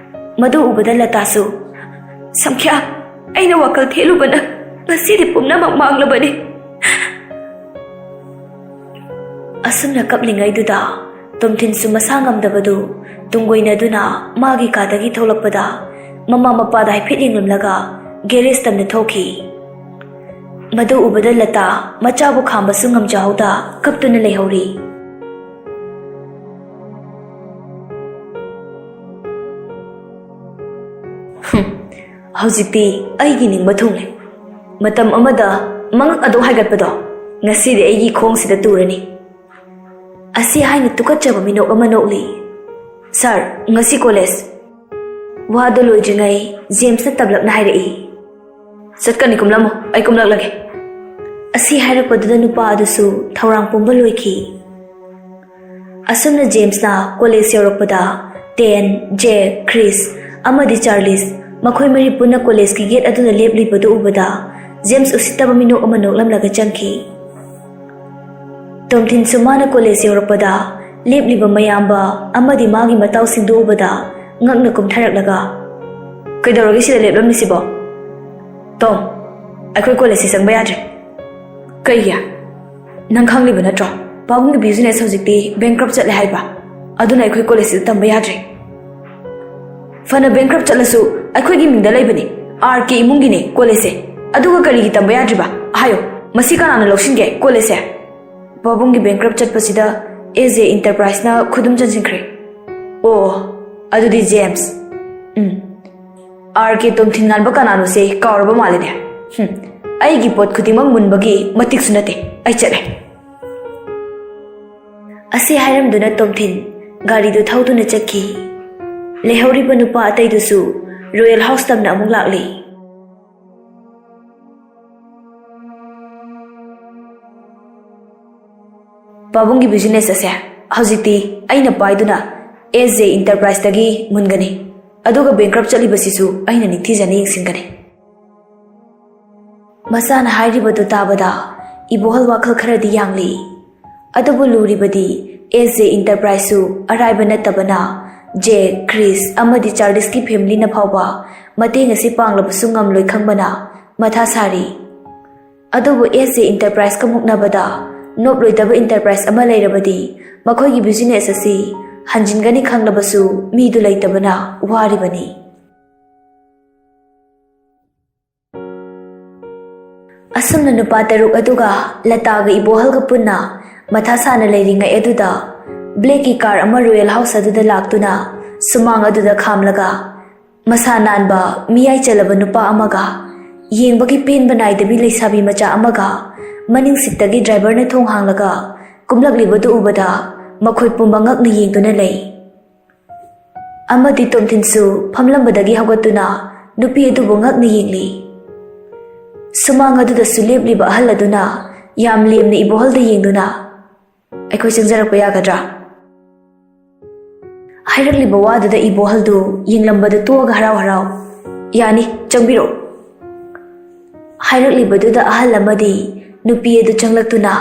ꯃꯗꯨ ꯎꯕꯗ ꯂꯇꯥꯁꯨ, "ꯁꯝꯈ꯭ꯌꯥ, ꯑꯩꯅ ꯋꯥꯈꯜ ꯊꯦꯠꯂꯨꯕꯅ ꯉꯁꯤꯗꯤ ꯄꯨꯝꯅꯃꯛ ꯃꯥꯡꯂꯕꯅꯤ꯫" ꯑꯁꯨꯝꯅ ꯀꯞꯂꯤꯉꯩꯗꯨꯗ ꯇꯣꯝꯊꯤꯟꯁꯨ ꯃꯁꯥ ꯉꯝꯗꯕꯗꯨ ꯇꯨꯡꯒꯣꯏꯅꯗꯨꯅ ꯃꯥꯒꯤ ꯀꯥꯗꯒꯤ ꯊꯣꯛꯂꯛꯄꯗ ꯃꯃꯥ ꯃꯄꯥꯗ ꯍꯥꯏꯐꯦꯠ ꯌꯦꯡꯂꯝꯂꯒ ꯒꯦꯔꯦꯖ ꯇꯝꯅ ꯊꯣꯛꯈꯤ꯫ ꯃꯗꯨ ꯎꯕꯗ ꯂꯇꯥ ꯃꯆꯥꯕꯨ ꯈꯥꯝꯕꯁꯨ ꯉꯝꯖꯍꯧꯗ ꯀꯞꯇꯨꯅ ꯂꯩꯍꯧꯔꯤ꯫ "ꯍꯨꯝ, ꯍꯧꯖꯤꯛꯇꯤ ꯑꯩꯒꯤ ꯅꯤꯡꯕ ꯊꯨꯡꯂꯦ꯫ ꯃꯇꯝ ꯑꯃꯗ ꯃꯉꯛ ꯑꯗꯨ ꯍꯥꯏꯒꯠꯄꯗꯣ ꯉꯁꯤꯗꯤ ꯑꯩꯒꯤ ꯈꯣꯡꯁꯤꯗ ꯇꯨꯔꯅꯤ꯫" ꯑꯁꯤ ꯍꯥꯏꯅ ꯇꯨꯀꯠꯆꯕ ꯃꯤꯅꯣꯛ ꯑꯃ ꯅꯣꯛꯂꯤ꯫ "ꯁꯥꯔ, ꯉꯁꯤ ꯀꯣꯂꯦꯖ꯫" ꯋꯥꯗꯨ ꯂꯣꯏꯗ꯭ꯔꯤꯉꯩ ꯖꯦꯝꯁꯅ ꯇꯞꯂꯞꯅ ꯍꯥꯏꯔꯛꯏ꯫ "ꯆꯠꯀꯅꯤ, ꯀꯨꯝꯂꯝꯃꯣ, ꯑꯩ ꯀꯨꯝꯂꯛꯂꯒꯦ꯫" ꯑꯁꯤ ꯍꯥꯏꯔꯛꯄꯗꯨꯗ ꯅꯨꯄꯥ ꯑꯗꯨꯁꯨ ꯊꯧꯔꯥꯡ ꯄꯨꯝꯕ ꯂꯣꯏꯈꯤ꯫ ꯑꯁꯨꯝꯅ ꯖꯦꯝꯁꯅ ꯀꯣꯂꯦꯖ ꯌꯧꯔꯛꯄꯗ ꯇꯦꯟ, ꯖꯦꯛ, ꯈ꯭ꯔꯤꯁ ꯑꯃꯗꯤ ꯆꯥꯔꯂꯤꯁ ꯃꯈꯣꯏ ꯃꯔꯤ ꯄꯨꯟꯅ ꯀꯣꯂꯦꯖꯀꯤ ꯒꯦꯠ ꯑꯗꯨꯗ ꯂꯦꯞꯂꯤꯕꯗꯨ ꯎꯕꯗ ꯖꯦꯝꯁ ꯎꯁꯤꯠꯇꯕ ꯃꯤꯅꯣꯛ ꯑꯃ ꯅꯣꯛꯂꯝꯂꯒ ꯆꯪꯈꯤ꯫ ꯇꯣꯝꯊꯤꯟꯁꯨ ꯃꯥꯅ ꯀꯣꯂꯦꯖ ꯌꯧꯔꯛꯄꯗ ꯂꯦꯞꯂꯤꯕ ꯃꯌꯥꯝꯕ ꯑꯃꯗꯤ ꯃꯥꯒꯤ ꯃꯇꯥꯎꯁꯤꯡꯗꯨ ꯎꯕꯗ ꯉꯛꯅ ꯀꯨꯝꯊꯔꯛꯂꯒ, "ꯀꯩꯗꯧꯔꯒꯦ ꯁꯤꯗ ꯂꯦꯞꯂꯝꯂꯤꯁꯤꯕꯣ?" "ꯇꯣꯝ, ꯑꯩꯈꯣꯏ ꯀꯣꯂꯦꯖꯁꯤ ꯆꯪꯕ ꯌꯥꯗ꯭ꯔꯦ꯫" "ꯀꯩꯒꯤ? ꯅꯪ ꯈꯪꯂꯤꯕ ꯅꯠꯇ꯭ꯔꯣ? ꯄꯥꯕꯨꯡꯒꯤ ꯕꯤꯖꯤꯅꯦꯁ ꯍꯧꯖꯤꯛꯇꯤ ꯕꯦꯡꯀ꯭ꯔꯞ ꯆꯠꯂꯦ ꯍꯥꯏꯕ꯫ ꯑꯗꯨꯅ ꯑꯩꯈꯣꯏ ꯀꯣꯂꯦꯖꯁꯤꯗ ꯇꯝꯕ ꯌꯥꯗ꯭ꯔꯦ꯫" "ꯐꯅ ꯕꯦꯡꯀ꯭ꯔꯞ ꯆꯠꯂꯁꯨ ꯑꯩꯈꯣꯏꯒꯤ ꯃꯤꯡꯗ ꯂꯩꯕꯅꯤ, ꯑꯥꯔ ꯀꯦ ꯏꯃꯨꯡꯒꯤꯅꯤ ꯀꯣꯂꯦꯖꯁꯦ꯫ ꯑꯗꯨꯒ ꯀꯔꯤꯒꯤ ꯇꯝꯕ ꯌꯥꯗ꯭ꯔꯤꯕ? ꯍꯥꯏꯌꯣ, ꯃꯁꯤ ꯀꯅꯥꯅ ꯂꯧꯁꯤꯟꯒꯦ ꯀꯣꯂꯦꯖꯁꯦ?" "ꯄꯥꯕꯨꯡꯒꯤ ꯕꯦꯡꯀ꯭ꯔꯞ ꯆꯠꯄꯁꯤꯗ ꯑꯦ ꯖꯦ ꯏꯟꯇꯔꯄ꯭ꯔꯥꯏꯁꯅ ꯈꯨꯗꯨꯝ ꯆꯟꯁꯤꯟꯈ꯭ꯔꯦ꯫" "ꯑꯣ, ꯑꯗꯨꯗꯤ ꯖꯦꯝꯁ꯫" "ꯎꯝ, ꯑꯥꯔ ꯀꯦ ꯇꯣꯝꯊꯤꯟ ꯉꯥꯟꯕ ꯀꯅꯥꯅꯣꯁꯦ ꯀꯥꯎꯔꯕ ꯃꯥꯜꯂꯦꯅꯦ꯫" "ꯍꯨꯝ, ꯑꯩꯒꯤ ꯄꯣꯠ ꯈꯨꯗꯤꯡꯃꯛ ꯃꯨꯟꯕꯒꯤ ꯃꯇꯤꯛꯁꯨ ꯅꯠꯇꯦ꯫ ꯑꯩ ꯆꯠꯂꯦ꯫ ꯑꯁꯤ ꯍꯥꯏꯔꯝꯗꯨꯅ ꯇꯣꯝꯊꯤꯟ ꯒꯥꯔꯤꯗꯨ ꯊꯧꯗꯨꯅ ꯆꯠꯈꯤ꯫ ꯂꯩꯍꯧꯔꯤꯕ ꯅꯨꯄꯥ ꯑꯇꯩꯗꯨꯁꯨ ꯔꯣꯌꯦꯜ ꯍꯥꯎꯁ ꯇꯝꯅ ꯑꯃꯨꯛ ꯂꯥꯛꯂꯤ꯫ "ꯄꯥꯕꯨꯡꯒꯤ ꯕꯤꯖꯤꯅꯦꯁ ꯑꯁꯦ ꯍꯧꯖꯤꯛꯇꯤ ꯑꯩꯅ ꯄꯥꯏꯗꯨꯅ ꯑꯦꯁ ꯖꯦ ꯏꯟꯇꯔꯄ꯭ꯔꯥꯏꯖꯇꯒꯤ ꯃꯨꯟꯒꯅꯤ, ꯑꯗꯨꯒ ꯕꯦꯡꯀ꯭ꯔꯞ ꯆꯠꯂꯤꯕꯁꯤꯁꯨ ꯑꯩꯅ ꯅꯤꯡꯊꯤꯖꯅ ꯌꯦꯡꯁꯤꯟꯒꯅꯤ꯫" ꯃꯆꯥꯅ ꯍꯥꯏꯔꯤꯕꯗꯨ ꯇꯥꯕꯗ ꯏꯕꯣꯍꯜ ꯋꯥꯈꯜ ꯈꯔꯗꯤ ꯌꯥꯡꯂꯤ꯫ ꯑꯗꯨꯕꯨ ꯂꯨꯔꯤꯕꯗꯤ ꯑꯦꯁ ꯖꯦ ꯏꯟꯇꯔꯄ꯭ꯔꯥꯏꯖꯁꯨ ꯑꯔꯥꯏꯕ ꯅꯠꯇꯕꯅ, ꯖꯦꯛ, ꯀ꯭ꯔꯤꯁ ꯑꯃꯗꯤ ꯆꯥꯔꯂꯤꯁꯀꯤ ꯐꯦꯃꯤꯂꯤꯅ ꯐꯥꯎꯕ ꯃꯇꯦꯡ ꯑꯁꯤ ꯄꯥꯡꯂꯕꯁꯨ ꯉꯝꯂꯣꯏ ꯈꯪꯕꯅ ꯃꯊꯥ ꯁꯥꯔꯤ꯫ ꯑꯗꯨꯕꯨ ꯑꯦꯁ ꯖꯦ ꯏꯟꯇꯔꯄ꯭ꯔꯥꯏꯖꯀ ꯃꯨꯛꯅꯕꯗ ꯅꯣꯞꯂꯣꯏꯗꯕ ꯏꯟꯇꯔꯄ꯭ꯔꯥꯏꯖ ꯑꯃ ꯂꯩꯔꯕꯗꯤ ꯃꯈꯣꯏꯒꯤ ꯕꯤꯖꯤꯅꯦꯁ ꯑꯁꯤ ꯍꯟꯖꯤꯟꯒꯅꯤ ꯈꯪꯂꯕꯁꯨ ꯃꯤꯗꯨ ꯂꯩꯇꯕꯅ ꯋꯥꯔꯤꯕꯅꯤ꯫ ꯑꯁꯨꯝꯅ ꯅꯨꯄꯥ ꯇꯔꯨꯛ ꯑꯗꯨꯒ ꯂꯇꯥꯒ ꯏꯕꯣꯍꯜꯒ ꯄꯨꯟꯅ ꯃꯊꯥ ꯁꯥꯅ ꯂꯩꯔꯤꯉꯩ ꯑꯗꯨꯗ ꯕ꯭ꯂꯦꯛꯀꯤ ꯀꯥꯔ ꯑꯃ ꯔꯣꯌꯦꯜ ꯍꯥꯎꯁ ꯑꯗꯨꯗ ꯂꯥꯛꯇꯨꯅ ꯁꯨꯃꯥꯡ ꯑꯗꯨꯗ ꯈꯥꯝꯂꯒ ꯃꯁꯥ ꯅꯥꯟꯕ, ꯃꯤꯌꯥꯏ ꯆꯜꯂꯕ ꯅꯨꯄꯥ ꯑꯃꯒ, ꯌꯦꯡꯕꯒꯤ ꯄꯦꯟꯕ ꯅꯥꯏꯗꯕꯤ ꯂꯩꯁꯥꯕꯤ ꯃꯆꯥ ꯑꯃꯒ, ꯃꯅꯤꯡ ꯁꯤꯠꯇꯒꯤ ꯗ꯭ꯔꯥꯏꯚꯔꯅ ꯊꯣꯡ ꯍꯥꯡꯂꯒ ꯀꯨꯝꯂꯛꯂꯤꯕꯗꯨ ꯎꯕꯗ ꯃꯈꯣꯏ ꯄꯨꯝꯕ ꯉꯛꯅ ꯌꯦꯡꯗꯨꯅ ꯂꯩ꯫ ꯑꯃꯗꯤ ꯇꯣꯝꯊꯤꯟꯁꯨ ꯐꯝꯂꯝꯕꯗꯒꯤ ꯍꯧꯒꯠꯇꯨꯅ ꯅꯨꯄꯤ ꯑꯗꯨꯕꯨ ꯉꯛꯅ ꯌꯦꯡꯂꯤ꯫ ꯁꯨꯃꯥꯡ ꯑꯗꯨꯗꯁꯨ ꯂꯦꯞꯂꯤꯕ ꯑꯍꯜ ꯑꯗꯨꯅ ꯌꯥꯝ ꯂꯦꯝꯅ ꯏꯕꯣꯍꯜꯗ ꯌꯦꯡꯗꯨꯅ, "ꯑꯩꯈꯣꯏ ꯆꯪꯖꯔꯛꯄ ꯌꯥꯒꯗ꯭ꯔꯥ?" ꯍꯥꯏꯔꯛꯂꯤꯕ ꯋꯥꯗꯨꯗ ꯏꯕꯣꯍꯜꯗꯨ ꯌꯦꯡꯂꯝꯕꯗꯨ ꯇꯣꯛꯑꯒ ꯍꯔꯥꯎ ꯍꯔꯥꯎ, "ꯌꯥꯅꯤ, ꯆꯪꯕꯤꯔꯛꯎ꯫" ꯍꯥꯏꯔꯛꯂꯤꯕꯗꯨꯗ ꯑꯍꯜ ꯑꯃꯗꯤ ꯅꯨꯄꯤ ꯑꯗꯨ ꯆꯪꯂꯛꯇꯨꯅ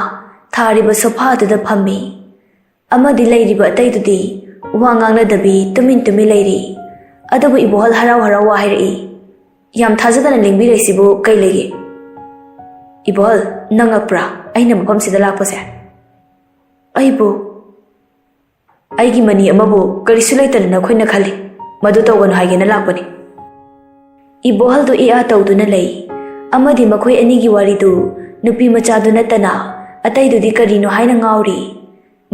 ꯊꯥꯔꯤꯕ ꯁꯣꯐꯥ ꯑꯗꯨꯗ ꯐꯝꯃꯤ꯫ ꯑꯃꯗꯤ ꯂꯩꯔꯤꯕ ꯑꯇꯩꯗꯨꯗꯤ ꯋꯥ ꯉꯥꯡꯅꯗꯕꯤ ꯇꯨꯃꯤꯟ ꯇꯨꯃꯤꯟ ꯂꯩꯔꯤ꯫ ꯑꯗꯨꯕꯨ ꯏꯕꯣꯍꯜ ꯍꯔꯥꯎ ꯍꯔꯥꯎ ꯋꯥ ꯍꯥꯏꯔꯛꯏ, "ꯌꯥꯝ ꯊꯥꯖꯗꯅ ꯂꯦꯡꯕꯤꯔꯛꯏꯁꯤꯕꯨ ꯀꯩ ꯂꯩꯒꯦ?" "ꯏꯕꯣꯍꯜ, ꯅꯪ ꯉꯛꯄ꯭ꯔꯥ ꯑꯩꯅ ꯃꯐꯝꯁꯤꯗ ꯂꯥꯛꯄꯁꯦ?" "ꯑꯩꯕꯨ?" "ꯑꯩꯒꯤ ꯃꯅꯤ ꯑꯃꯕꯨ ꯀꯔꯤꯁꯨ ꯂꯩꯇꯅ ꯅꯈꯣꯏꯅ ꯈꯜꯂꯤ, ꯃꯗꯨ ꯇꯧꯒꯅꯨ ꯍꯥꯏꯒꯦꯅ ꯂꯥꯛꯄꯅꯤ꯫" ꯏꯕꯣꯍꯜꯗꯨ ꯏ ꯑꯥ ꯇꯧꯗꯨꯅ ꯂꯩ꯫ ꯑꯃꯗꯤ ꯃꯈꯣꯏ ꯑꯅꯤꯒꯤ ꯋꯥꯔꯤꯗꯨ ꯅꯨꯄꯤ ꯃꯆꯥꯗꯨ ꯅꯠꯇꯅ ꯑꯇꯩꯗꯨꯗꯤ ꯀꯔꯤꯅꯣ ꯍꯥꯏꯅ ꯉꯥꯎꯔꯤ꯫